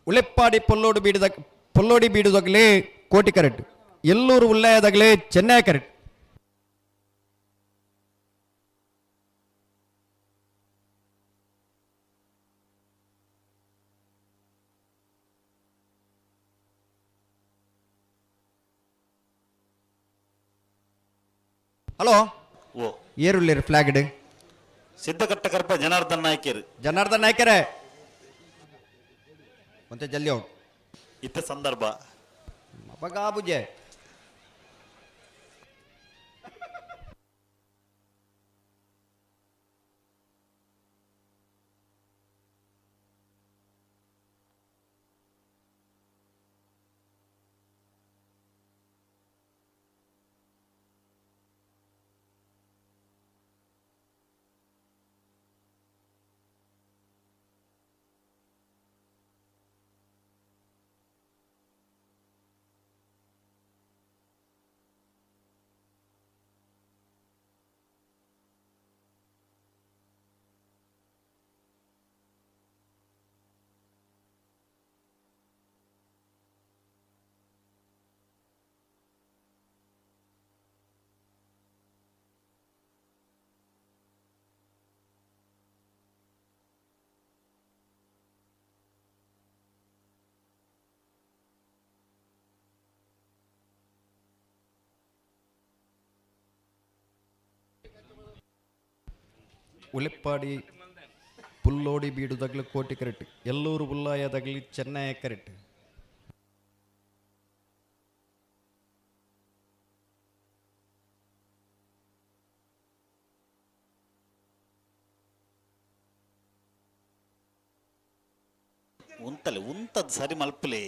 ಉಳೆಪ್ಪಾಡಿ ಪೊಲ್ಲೋಡು ಬೀಡದ ಪೊಲ್ಲೋಡಿ ಬೀಡುದಾಗಲೇ ಕೋಟಿ ಕರೆಕ್ಟ್, ಎಲ್ಲೂರು ಉಲ್ಲಾಯದಾಗಲೇ ಚೆನ್ನೈ ಕರೆಕ್ಟ್. ಹಲೋ. ಓ. ಏರುಳ್ಳಿರು ಫ್ಲಾಗ್ ಸಿದ್ಧಕಟ್ಟ ಕರ್ಪ ಜನಾರ್ದನ್ ನಾಯ್ಕರು. ಜನಾರ್ದನ್ ನಾಯ್ಕರೇ ಮತ್ತೆ ಜಲ್ದಿ ಔಟ್. ಇತ್ತ ಸಂದರ್ಭ ಅಪಗಾಬುಜೆ. Ulippadi Pullodi ಬೀಡುದಗ್ಲು ಕೋಟಿ ಕರೆಟ್ ಎಲ್ಲೂರು ಉಲ್ಲಾಯದಗ್ಲಿ ಚೆನ್ನೈ ಕರೆಟ್. ಉಂತಲೆ ಉಂತದ್ ಸರಿ ಮಲ್ಪಲೆ.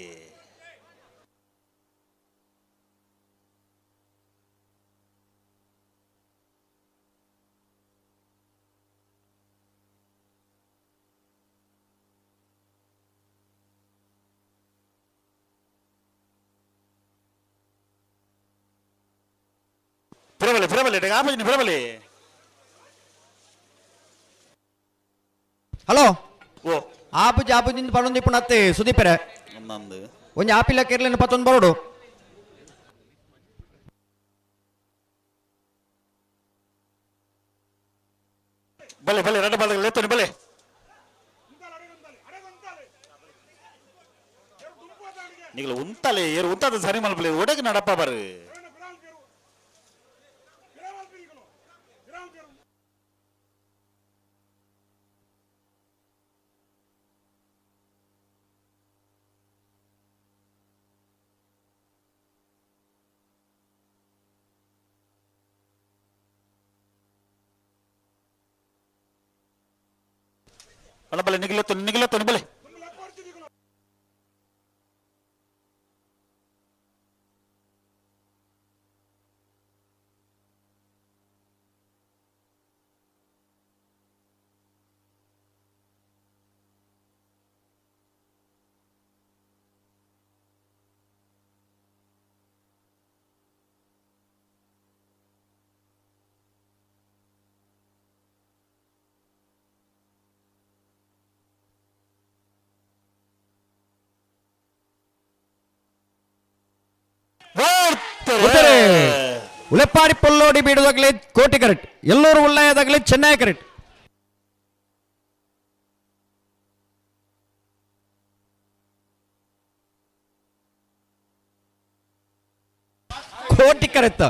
ಪ್ರಬಲೆ ಪ್ರಬಲೆ ಆಪಜಿನ ಪ್ರಬಲೆ. ಹಲೋ. ಓ ಆಪುಜಿ ಆಪುಜಿಂದ ಪಣೊಂದು ಇಪ್ಪುನತ್ತೆ ಸುದೀಪರೆ. ಒಂದೊಂದು ಒಂಜಿ ಆಪಿಲ ಕೇರ್ಲಿನ ಪತ್ತೊಂದು ಬರೋಡು. ಬಲೆ ಬಲೆ ರಡ್ಡ ಬಲ ಲೇತೋನಿ ಬಲೆ. ನಿಗಲ ಉಂತಲೆ ಏರು ಉಂತಾದ ಸರಿ ಮಲ್ಪಲೆ ಒಡಗೆ ನಡಪ್ಪ ಬರು. ಬಲ ಬಲೆ ನಿಗಲೆತ್ತೋನಿ ನಿಗಲೆತ್ತೋನಿ ಬಲೆ. ಉಲೆಪ್ಪಾಡಿ ಪೊಲ್ಲೋಡಿ ಬೀಡುದಾಗಲಿ ಕೋಟಿ ಕರೆಕ್ಟ್, ಎಲ್ಲೂರು ಉಳ್ಳಾಯದಾಗಲಿ ಚೆನ್ನೈ ಕರೆಕ್ಟ್. ಕೋಟಿ ಕರೆತ್ತ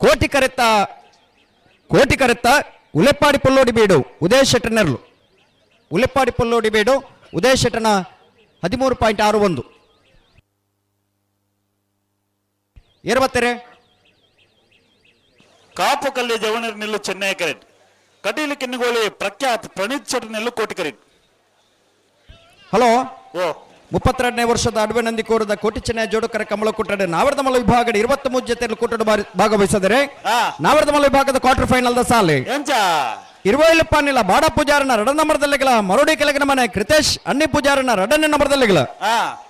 ಕೋಟಿ ಕರೆತ್ತ ಕೋಟಿ ಕರೆತ್ತ ಉಲೆಪ್ಪಾಡಿ ಪೊಲ್ಲೋಡಿ ಬೀಡು ಉದಯ ಶೆಟ್ಟರ್ನೆರ್ಲು. ಉಲೆಪ್ಪಾಡಿ ಪೊಲ್ಲೋಡಿ ಬೀಡು ಉದಯ ಶೆಟ್ಟರ್ನ 13.61. ಏರ್ ಬರ್ತಾರೆ? ಕಾಪು ಕಲ್ಯ ಜವನರ್ ನಿಲ್ಲು ಚೆನ್ನೈ ಕರೆಟ್. ಕಟೀಲು ಕಿನ್ನಿಗೋಳಿ ಪ್ರಖ್ಯಾತ್ ಪ್ರಣೀತ್ ಶೆಟ್ಟರ್ ನಿಲ್ಲು ಕೋಟಿ ಕರೆಟ್. ಹಲೋ. ಓ 32ನೇ ವರ್ಷದ ಅಡುವೆ ನಂದಿಕೋರದ ಕೋಟಿ ಚೆನ್ನೈ ಜೋಡಕರ ಕಮಲ ಕೂಟಡೆ ನಾವರ್ದಮಲ ವಿಭಾಗದ 23 ಜೊತೆಯಲ್ಲಿ ಕೂಟಡು ಭಾಗವಹಿಸಿದರೆ ನಾವರ್ದಮಲ ವಿಭಾಗದ quarter final the ಸಾಲೆ ಎಂಚ ಇರುವೈಲು ಪಾನಿಲ ಬಾಡ ಪೂಜಾರನ ರಡ ನಂಬರ್ದಲ್ಲಿಗಲ ಮರೋಡಿ ಕೆಳಗಿನ ಮನೆ ಕೃತೇಶ್ ಅಣ್ಣಿ ಪೂಜಾರನ ರಡನೇ ನಂಬರ್ದಲ್ಲಿಗಲ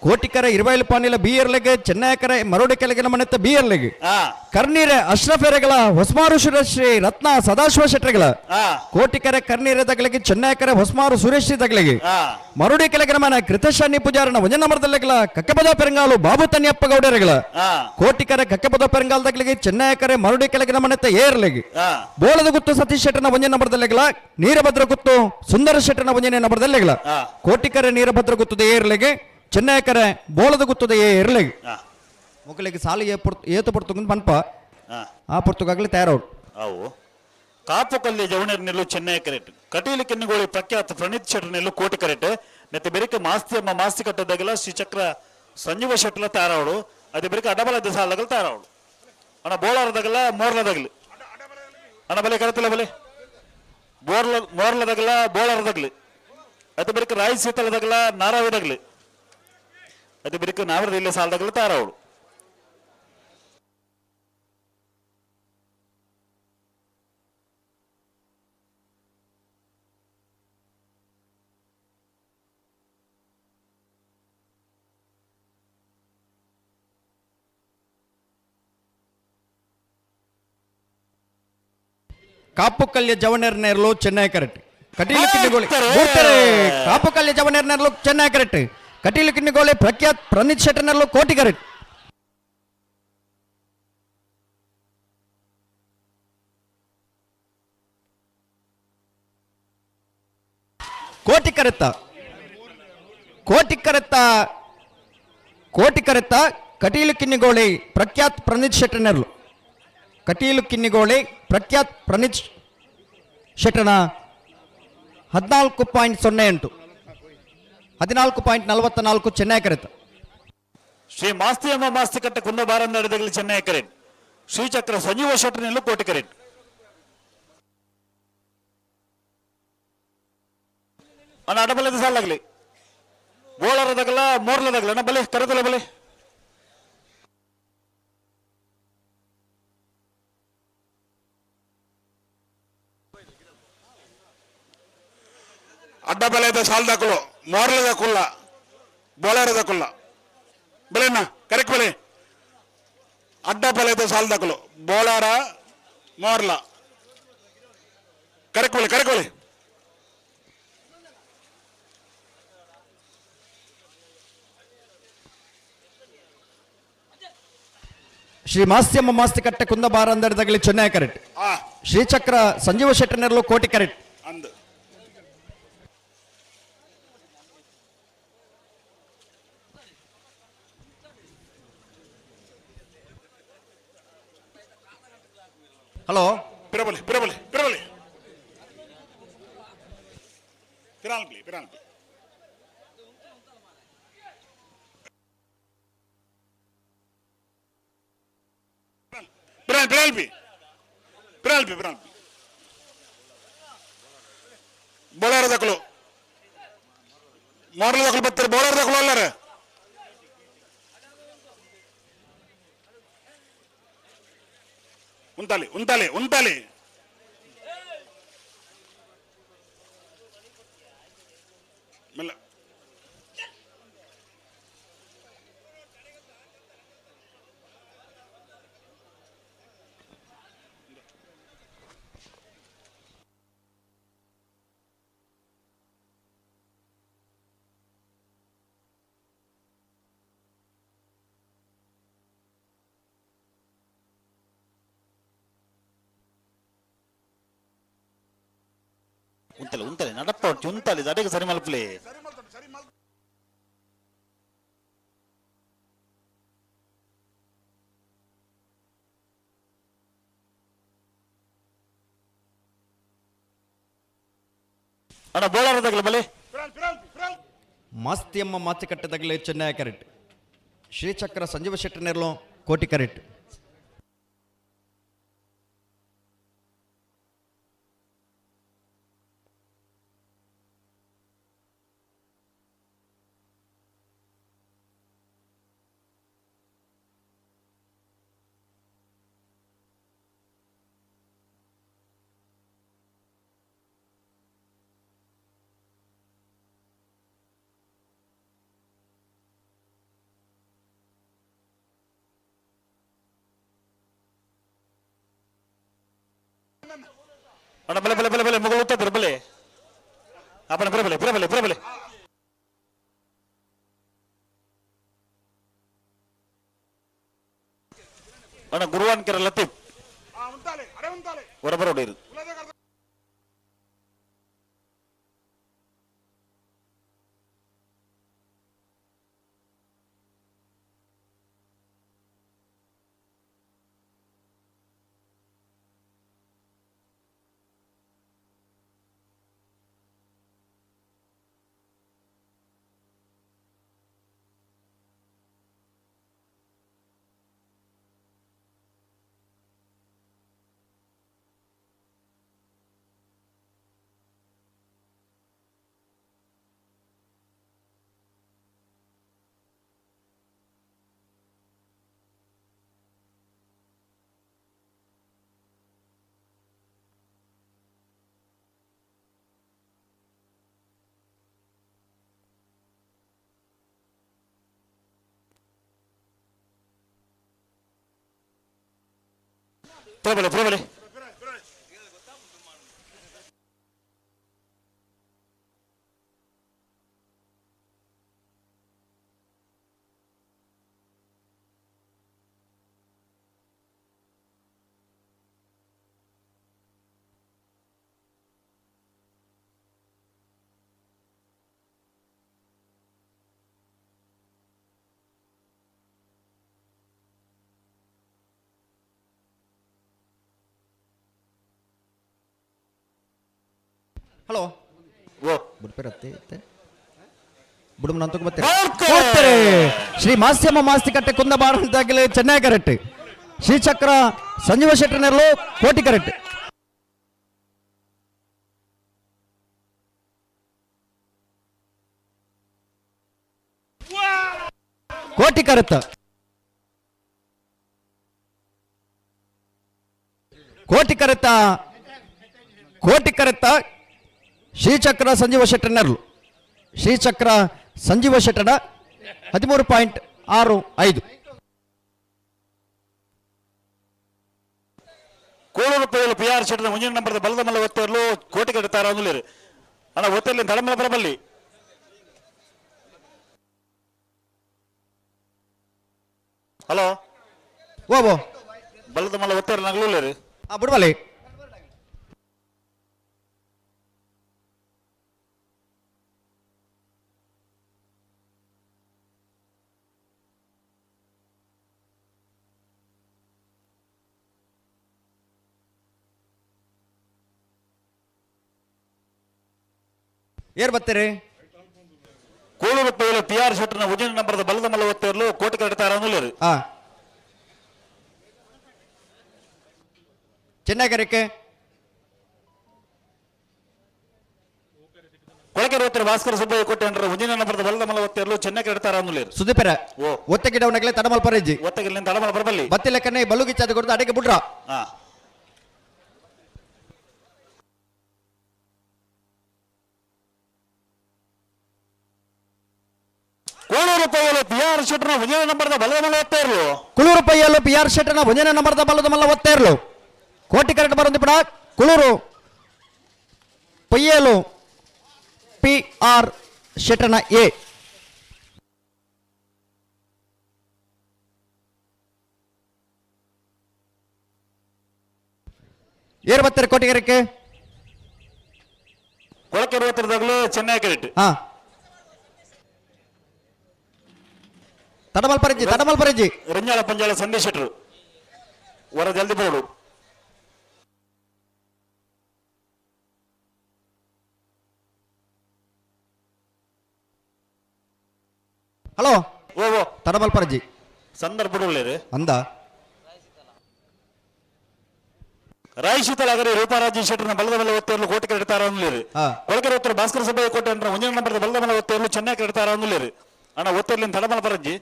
ಕೋಟಿಕರ ಇರುವೈಲು ಪಾನಿಲ ಬಿಯರ್ಲೆಗ್ ಚೆನ್ನೈಕರ ಮರೋಡಿ ಕೆಳಗಿನ ಮನೆ ಬಿಯರ್ಲೆಗ್ ಕರ್ನೀರೆ ಅಶ್ರಫ್ ಎರೆಗಳ ಹೊಸ್ಮಾರು ಸುರೇಶ್ರೀ ರತ್ನ ಸದಾಶಿವ ಶೆಟ್ಟರ್ಗಳ ಕೋಟಿಕರೆ ಕರ್ನೀರೆ ತಗಲಿಗೆ ಚೆನ್ನೈಕರೆ ಹೊಸ್ಮಾರು ಸುರೇಶ್ ತಗಲಿಗೆ ಮರುಡಿ ಕೆಳಗಿನ ಮನೆ ಕೃತೇಶ್ ಅಣ್ಣಿ ಪೂಜಾರನ ಒಂಜ ನಂಬರ್ದಲ್ಲಿಗಲ ಕಕ್ಕಪದ ಪೆರಂಗಾಲು ಬಾಬು ತನ್ಯಪ್ಪ ಗೌಡರೆಗಳ ಕೋಟಿಕರೆ ಕಕ್ಕಪದ ಪೆರಂಗಾಲ್ ತಗಲಿಗೆ ಚೆನ್ನೈಕರೆ ಮರುಡಿ ಕೆಳಗಿನ ಮನೆ ಏರ್ಲೆಗ್ ಬೋಳದ ಗುತ್ತು ಸತೀಶ್ ಶೆಟ್ಟರ್ನ ಒಂಜ ನಂಬರ್ದಲ್ಲಿಗಲ ನೀರಭದ್ರ ಗುತ್ತು ಸುಂದರ ಶೆಟ್ಟರ್ನ ಒಂಜನೇ ನಂಬರ್ದಲ್ಲಿಗಲ ಕೋಟಿಕರೆ ನೀರಭದ್ರ ಗುತ್ತದ ಏರ್ಲೆಗೆ ಚೆನ್ನೈಕರೆ ಬೋಳದ ಗುತ್ತದ ಏರ್ಲೆಗ್ ಮೊಕಲಿಗೆ ಸಾಲು ಏತು ಪೊರ್ತುಂದು ಪನ್ಪ ಆ ಪೊರ್ತುಗಾಗಲಿ ತಯಾರವ್ರು. ಅವು ಕಾಪು ಕಲ್ಯ ಜವಣರ್ ನಿಲ್ಲು ಚೆನ್ನೈ ಕರೆಟ್. ಕಟೀಲು ಕಿನ್ನಿಗೋಳಿ ಪ್ರಖ್ಯಾತ ಪ್ರಣೀತ್ ಶೆಟ್ಟರ್ ನಿಲ್ಲು ಕೋಟಿ ಕರೆಟ್. ನೆತ್ತೆ ಬೆರಿಕೆ ಮಾಸ್ತಿ ಅಮ್ಮ ಮಾಸ್ತಿ ಕಟ್ಟದಾಗಲ ಶ್ರೀಚಕ್ರ ಸಂಜೀವ ಶೆಟ್ಟಲ ತಯಾರವಳು. ಅದೇ ಬೆರಿಕೆ ಅಡಬಲ ದಿಸಾಲಗಲ ತಯಾರವಳು. ಅಣ್ಣ ಬೋಳಾರದಾಗಲ ಮೋರ್ಲದಾಗಲಿ ಅಣ್ಣ ಬಲೆ ಕರೆತಿಲ್ಲ ಬಲೆ ಬೋರ್ಲ ಮೋರ್ಲದಾಗಲ ಬೋಳಾರದಾಗಲಿ ಅದೇ ಬೆರಿಕೆ ರಾಯಿ ಸೀತಲದಾಗಲ ನಾರಾವಿದಾಗಲಿ ಅದೇ ಬೆರಿಕೆ ನಾವರದ ಇಲ್ಲ ಸಾಲದಾಗಲ ತಯಾರವಳು. ಕಾಪು ಕಲ್ಯ ಜವನರ್ ನೇರ್ಲು ಚೆನ್ನೈ ಕರೆಕ್ಟ್. ಕಟೀಲು ಕಿನ್ನಿಗೋಳಿ ಬೂರ್ತಾರೆ. ಕಾಪು ಕಲ್ಯ ಜವನರ್ ನೇರ್ಲು ಚೆನ್ನೈ ಕರೆಕ್ಟ್. ಕಟೀಲು ಕಿನ್ನಿಗೋಳಿ ಪ್ರಖ್ಯಾತ್ ಪ್ರಣೀತ್ ಶೆಟ್ಟರ್ ನೇರ್ಲು ಕೋಟಿ ಕರೆಕ್ಟ್. ಕೋಟಿ ಕರೆತ್ತ ಕೋಟಿ ಕರೆತ್ತ ಕೋಟಿ ಕರೆತ್ತ ಕಟೀಲು ಕಿನ್ನಿಗೋಳಿ ಪ್ರಖ್ಯಾತ್ ಪ್ರಣೀತ್ ಶೆಟ್ಟರ್ ನೇರ್ಲು. ಕಟೀಲು ಕಿನ್ನಿಗೋಳಿ ಪ್ರಖ್ಯಾತ್ ಪ್ರಣೀತ್ ಶೆಟ್ಟನ 14.08, 14.44 ಚೆನ್ನೈ ಕರೆತ. ಶ್ರೀ ಮಾಸ್ತಿಯಮ್ಮ ಮಾಸ್ತಿಕಟ್ಟೆ ಕುಂದಬಾರಂದಡದಗಲಿ ಚೆನ್ನೈ ಕರೆಟ್. ಶ್ರೀಚಕ್ರ ಸಂಜೀವ ಶೆಟ್ಟರ್ ಕೋಟಿ ಕರೆಟ್. ಅಣ್ಣ ಅಡಬಲದ ಸಾಲಾಗ್ಲಿ ಬೋಳರದಗಲ ಮೋರ್ಲದಗಲ ಅಣ್ಣ ಬಲೆ ಕರೆದಲ ಬಲೆ. ಅಡ್ಡಬಲೆದ ಸಾಲ್ದಾಕುಲು ಮೋರ್ಲದ ಕುಲ್ಲ ಬೋಳರದ ಕುಲ್ಲ ಬೆಲೆಣ್ಣ ಕರೆಕ್ಟ್ ಬೆಲೆ. ಅಡ್ಡಬಲೆದ ಸಾಲ್ದಾಕುಲು ಬೋಳಾರ ಮೋರ್ಲ ಕರೆಕ್ಟ್ ಬೆಲೆ, ಕರೆಕ್ಟ್ ಬೆಲೆ. ಶ್ರೀ ಮಾಸ್ತಿಯಮ್ಮ ಮಾಸ್ತಿಕಟ್ಟೆ ಕುಂದಬಾರಂದಡದಗಲಿ ಚೆನ್ನೈ ಕರೆಟ್. ಶ್ರೀಚಕ್ರ ಸಂಜೀವ ಶೆಟ್ಟರ್ನೆರ್ಲು ಕೋಟಿ ಕರೆಟ್. ಅಂದು ಹಲೋ ಪಿರಬಲಿ ಪಿರಬಲಿ ಪಿರಬಲಿ ಪಿರಾಲ್ಪಿ ಪಿರಾಲ್ಪಿ ಪಿರಾಲ್ ಪಿರಾಲ್ಪಿ ಪಿರಾಲ್ಪಿ ಪಿರಾಲ್ಪಿ ಬೌಲರ್ ದಕ್ಕಲು ಮೋರ್ಲ ದಕ್ಕಲು ಬರ್ತಾರೆ, ಬೌಲರ್ ದಕ್ಕಲು ಅಲ್ಲಾರ. ಉಂತಾಲಿ ಉಂತಾಲಿ ಉಂತಾಲಿ. ಮೆಲ್ಲ ಉಂತಲೆ ಉಂತಲೆ ನಡಪ್ಪ ಉಂತಾಲಿ ಅಡೆಗೆ ಸರಿ ಮಲ್ಪಲೆ. ಅಣ್ಣ ಬೋಳಾರದಾಗಲ ಬಲೆ. ಮಾಸ್ತಿಯಮ್ಮ ಮಾತಿಕಟ್ಟೆದಗಲಿ ಚೆನ್ನೈ ಕರೆಟ್. ಶ್ರೀಚಕ್ರ ಸಂಜೀವ ಶೆಟ್ಟರ್ನೆರ್ಲು ಕೋಟಿ ಕರೆಟ್. ಅಣ್ಣ ಬಲೆ ಬಲೆ ಬಲೆ ಬಲೆ ಮುಗಳು ಉತ್ತದ್ರ ಬಲೆ ಅಪ್ಪನ ಬರಬಲೆ ಬರಬಲೆ ಬರಬಲೆ. ಅಣ್ಣ ಗುರುವಾನ್ ಕೆರೆ ಲತೀಫ್ ಹೊರಬರೋಡಿರು. ಪ್ರಬಲೆ ಪ್ರಬಲೆ. ಹಲೋ ಓ ಬುಡ್ಪೇರತ್ತೆ ಬುಡುಮನ ಬರ್ತಾರೆ. ಶ್ರೀ ಮಾಸ್ಯಮ್ಮ ಮಾಸ್ತಿಕಟ್ಟೆ ಕುಂದಬಾರ ಅಂತಾಗಲೇ ಚೆನ್ನೈ ಕರೆಕ್ಟ್. ಶ್ರೀಚಕ್ರ ಸಂಜೀವ ಶೆಟ್ಟರ್ನೆಲ್ಲೋ ಕೋಟಿ ಕರೆಕ್ಟ್. ಕೋಟಿ ಕರೆತ ಕೋಟಿ ಕರೆತ ಕೋಟಿ ಕರೆತ ಶ್ರೀಚಕ್ರ ಸಂಜೀವ ಶೆಟ್ಟರ್ನೆರ್ಲು. ಶ್ರೀಚಕ್ರ ಸಂಜೀವ ಶೆಟ್ಟಡ 13.65. ಕೋಳೂರು ಪೈಲು ಪಿ ಆರ್ ಶೆಟ್ಟರ್ ಮುಂದಿನ ನಂಬರ್ ಬಲದ ಮಲ್ಲ ಒತ್ತೇರ್ಲು ಕೋಟಿ ಕಟ್ಟುತ್ತಾರೆ ಅಂದುಲೇರು. ಅಣ್ಣ ಒತ್ತೇರ್ಲಿ ತಡಮಲ ಬರಬಲ್ಲಿ. ಹಲೋ ಓ ಓ ಬಲದ ಮಲ್ಲ ಒತ್ತೇರ್ಲಿ ನಗಲೂಲೇರು. ಆ ಬುಡ್ಬಲಿ. ಏರ್ ಬರ್ತೀರಿ? ಕೋಳೂರು ಪೈಲು ಪಿ ಆರ್ ಶೆಟ್ಟರ್ನ ಮುಂದಿನ ನಂಬರ್ ಬಲದ ಮಲ್ಲ ಒತ್ತೇರ್ಲು ಕೋಟಿ ಕಟ್ಟುತ್ತಾರೆ ಅಂದುಲೇರು. ಹಾ ಚೆನ್ನೈಗರಕ್ಕೆ ಕೊಳಕೆರೆ ಒತ್ತರ ಭಾಸ್ಕರ ಸುಬ್ಬಯ್ಯ ಕೋಟೆ ಅಂದ್ರೆ ಮುಂದಿನ ನಂಬರ್ ಬಲದ ಮಲ್ಲ ಒತ್ತೇರ್ಲು ಚೆನ್ನೈ ಕಟ್ಟುತ್ತಾರೆ ಅಂದುಲೇರು. ಸುದೀಪರ ಓ. ಒತ್ತ ಗಿಡವನಗಲೆ ತಡಮಲ್ ಪರೇಜಿ ಒತ್ತಗಿಲ್ಲಿ ತಡಮಲ ಬರಬಲ್ಲಿ. ಬತ್ತಿಲೆಕ್ಕನೆ ಬಲುಗಿಚ್ಚಾದ ಕೊಡ್ದು ಅಡಿಗೆ ಬಿಡ್ರ. ಹಾ ಕೋಳೂರು ಪೈಲು ಪಿ ಆರ್ ಶೆಟ್ಟರ್ನ ಮುಂದಿನ ನಂಬರ್ದ ಬಲದ ಮಲ್ಲ ಒತ್ತೇರ್ಲು. ಕುಳೂರು ಪೈಯಲ್ಲು ಪಿ ಆರ್ ಶೆಟ್ಟರ್ನ ಮುಂದಿನ ನಂಬರ್ದ ಬಲದ ಮಲ್ಲ ಒತ್ತೇರ್ಲು. ಕೋಟಿ ಕರೆಕ್ಟ್ ಬರೋದು ಬಿಡ. ಕುಳೂರು ಪೈಯಲು ಪಿ ಆರ್ ಶೆಟ್ಟರ್ನ ಎ. ಏರ್ ಬರ್ತಾರೆ ಕೋಟಿಗೆರೆಕ್ಕೆ? ಕೊಳಕೆರೆ ಒತ್ತರದಾಗಲೂ ಚೆನ್ನೈ ಕ್ರೆಡಿಟ್. ಹಾ ತಡಮಲ್ ಪರಂಜಿ ತಡಮಲ್ ಪರಂಜಿ. ರಿಂಜಾಳ ಪಂಜಾಳ ಸಂದೇಶ್ ಶೆಟ್ಟರು ವರ ಜಲ್ದಿ ಬೋಡು. ಹಲೋ ಓ ಓ ತಡಮಲ್ ಪರಂಜಿ. ಸಂದರ್ಭ ಅಂದ ರಾಯ್ ಶೀತಲಾಗರಿ ರೂಪಾರಾಜಿ ಶೆಟ್ಟರ್ನ ಬಲದ ಮೇಲೆ ಒತ್ತೇರ್ಲು ಕೋಟೆ ಕಟ್ಟುತ್ತಾರೆ ಅಂದ್ಲೇರಿ. ಹಾ. ಕೊಳಕೆರೆ ಉತ್ತರ ಭಾಸ್ಕರ ಸಭೆಯ ಕೋಟೆ ಅಂದ್ರೆ ಮುಂದಿನ ನಂಬರ್ ಬಲದ ಮೇಲೆ ಒತ್ತೇರ್ಲು ಚೆನ್ನೈ ಕಟ್ಟುತ್ತಾರೆ ಅಂದ್ಲೇರಿ. ಅಣ್ಣ ಒತ್ತೇರ್ಲಿನ ತಡಮಲ ಪರಂಜಿ.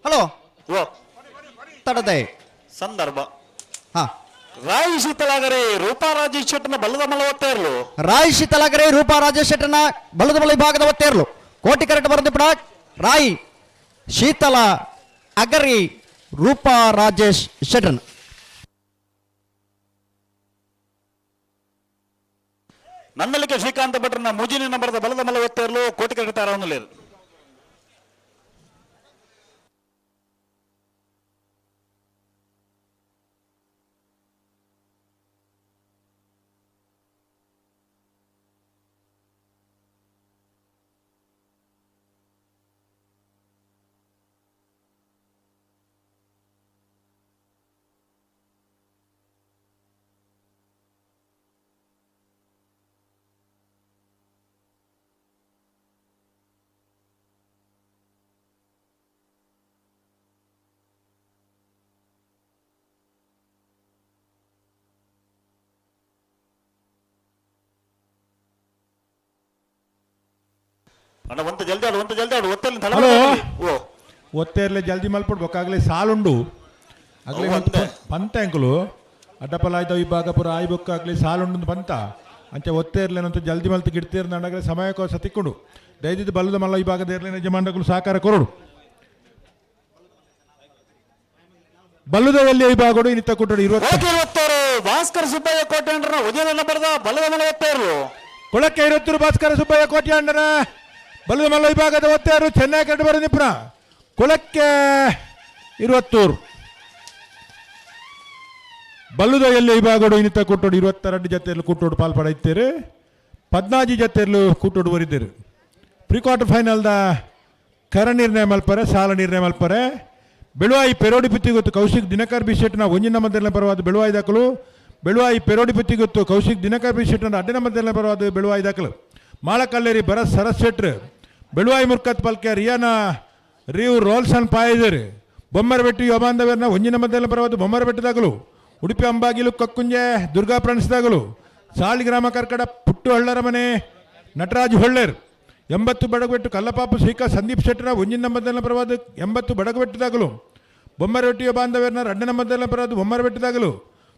ಹಲೋ ಓ ತಡದೆ ಸಂದರ್ಭ. ಹಾ ರಾಯ್ ಶೀತಲಾಗರಿ ರೂಪಾರಾಜಿ ಶೆಟ್ಟರ್ನ ಬಲದ ಮಲ್ಲ ಒತ್ತೇರ್ಲು. ರಾಯ್ ಶೀತಲಾಗರಿ ರೂಪಾ ರಾಜೇಶ್ ಶೆಟ್ಟರ್ನ ಬಲದ ಬಲ ವಿಭಾಗದ ಒತ್ತೇರ್ಲು. ಕೋಟಿ ಕರೆಕ್ಟ್ ಬರೋದು ಬಿಡ. ರಾಯ್ ಶೀತಲ ಅಗರಿ ರೂಪಾ ರಾಜೇಶ್ ಶೆಟ್ಟರ್ನ. ನನ್ನಲ್ಲಿಗೆ ಶ್ರೀಕಾಂತ ಭಟ್ರನ ಮುಜಿನಿ ನಂಬರದ ಬಲದ ಮಲ್ಲ ಒತ್ತೇರ್ಲು ಕೋಟಿ ಕಟ್ಟುತ್ತಾರೆ ಅಂದ್ಲೇರು. ಅಣ್ಣ ಒಂತ ಜಲ್ದಿ ಆಡು, ಒಂತ ಜಲ್ದಿ ಆಡು, ಒತ್ತಲ್ಲಿ ತಡ ಹಲೋ. ಓ ಒತ್ತೇರ್ಲೆ ಜಲ್ದಿ ಮಲ್ಪಡ್ಬೇಕಾಗ್ಲಿ ಸಾಲುಂಡು ಆಗ್ಲಿ. ಅವು ಒಂದೇ. ಪಂತ ಅಂಕುಲು ಅಡ್ಡಪಲಾಯ್ದ ವಿಭಾಗ ಪೂರ ಆಯ್ ಬೊಕ್ಕಾಗ್ಲಿ ಸಾಲುಂಡು ಪಂತ ಅಂಚೆ ಒತ್ತೇರ್ಲೇನಂತ ಜಲ್ದಿ ಮಲ್ತು ಗಿಡ್ತೇರ್ ನಂಡಾಗಲೇ ಸಮಯಕ್ಕೋಸ ತಿಕ್ಕೊಂಡು ದಯದಿದ್ದು ಬಲ್ಲದ ಮಲ್ಲ ವಿಭಾಗದ ಏರ್ಲಿನ ಯಜಮಾನಗಳು ಸಹಕಾರ ಕೊರಡು. ಬಲ್ಲುದವಲ್ಲಿ ವಿಭಾಗಡು ಇನ್ನಿತ್ತ ಕೊಟ್ಟಡು ಇರುವ ಓಕೆ ಒತ್ತೋರು ಭಾಸ್ಕರ್ ಸುಬ್ಬಯ್ಯ ಕೋಟೆ ಉದಯ ನಂಬರ್ದ ಬಲದ ಮಲ ಒತ್ತೇರ್ಲು. ಕೊಳಕ್ಕೆ ಇರುತ್ತೂರು ಭಾಸ್ಕರ ಸುಬ್ಬಯ್ಯ ಕೋಟ್ಯಾಂಡನ ಬಲದ ಮಲ್ಲ ವಿಭಾಗದ ಒತ್ತೆಯರು ಚೆನ್ನೈ ಕರೆಡು ಬರೋ ನಿಪುಣ. ಕೊಳಕ್ಕೆ 20 ಬಲ್ಲುದ ಎಲ್ಲಿ ವಿಭಾಗಡು ಇನ್ನಿತ ಕೂಟೋಡು 22 ಜೊತೆಯಲ್ಲಿ ಕೂಟೋಡು ಪಾಲ್ಪಡೆಯುತ್ತೀರಿ. 14 ಜೊತೆಯಲ್ಲೂ ಕೂಟೋಡು ಬರಿದ್ದೀರಿ. ಪ್ರೀ ಕ್ವಾರ್ಟರ್ ಫೈನಲ್ದ ಕರ ನಿರ್ಣಯ ಮಲ್ಪರೆ, ಸಾಲ ನಿರ್ಣಯ ಮಲ್ಪರೆ. ಬೆಳುವಾಯಿ ಪೆರೋಡಿ ಪುತ್ತಿಗೊತ್ತು ಕೌಶಿಕ್ ದಿನಕರ್ ಬಿ ಶೆಟ್ನ ಒಂಜಿನ ಮಧ್ಯದಲ್ಲಿ ಪರವಾದ ಬೆಳುವಾಯಿ ದಾಖಲು. ಬೆಳುವಾಯಿ ಪೆರೋಡಿ ಪುತ್ತಿಗೊತ್ತು ಕೌಶಿಕ್ ದಿನಕರ್ ಬಿ ಶೆಟ್ನ ಅಡ್ಡಿನ ಮಧ್ಯದಲ್ಲಿ ಪರವಾದ ಬೆಳುವಾಯಿ ದಾಖಲು. ಮಾಳಕಲ್ಲೇರಿ ಭರತ್ ಸರಸ್ ಶೆಟ್ರ್, ಬೆಳುವಾಯಿ ಮುರ್ಕತ್ ಪಲ್ಕೆ ರಿಯಾನಾ ರಿವ್ ರೋಲ್ಸನ್ ಪಾಯದರ್, ಬೊಮ್ಮರಬೆಟ್ಟು ಯೋಬಾಂಧವರ್ನ ಒಂಜಿನ ಮಧ್ಯದಲ್ಲಿ ಪರವಾದ ಬೊಮ್ಮರಬೆಟ್ಟು ದಾಖಲು. ಉಡುಪಿ ಅಂಬಾಗಿಲು ಕಕ್ಕುಂಜೆ ದುರ್ಗಾ ಫ್ರೆಂಡ್ಸ್ ದಾಖಲು. ಸಾಲಿಗ್ರಾಮ ಕರ್ಕಡ ಪುಟ್ಟು ಹಳ್ಳರ ಮನೆ ನಟರಾಜ್ ಹೊಳ್ಳೇರ್. 80 ಬಡಗಬೆಟ್ಟು ಕಲ್ಲಪಾಪು ಶ್ರೀಕಾ ಸಂದೀಪ್ ಶೆಟ್ಟರ ಒಂಜಿನ ಮಧ್ಯದಲ್ಲಿ ಪರವಾದ 80 ಬಡಗಬೆಟ್ಟು ದಾಖಲು. ಬೊಮ್ಮರೊಟ್ಟಿಯ ಬಾಂಧವ್ಯರ್ನ ರಡ್ಡನ ಮಧ್ಯದಲ್ಲಿ ಪರವಾದ ಬೊಮ್ಮರಬೆಟ್ಟು ದಾಖಲು.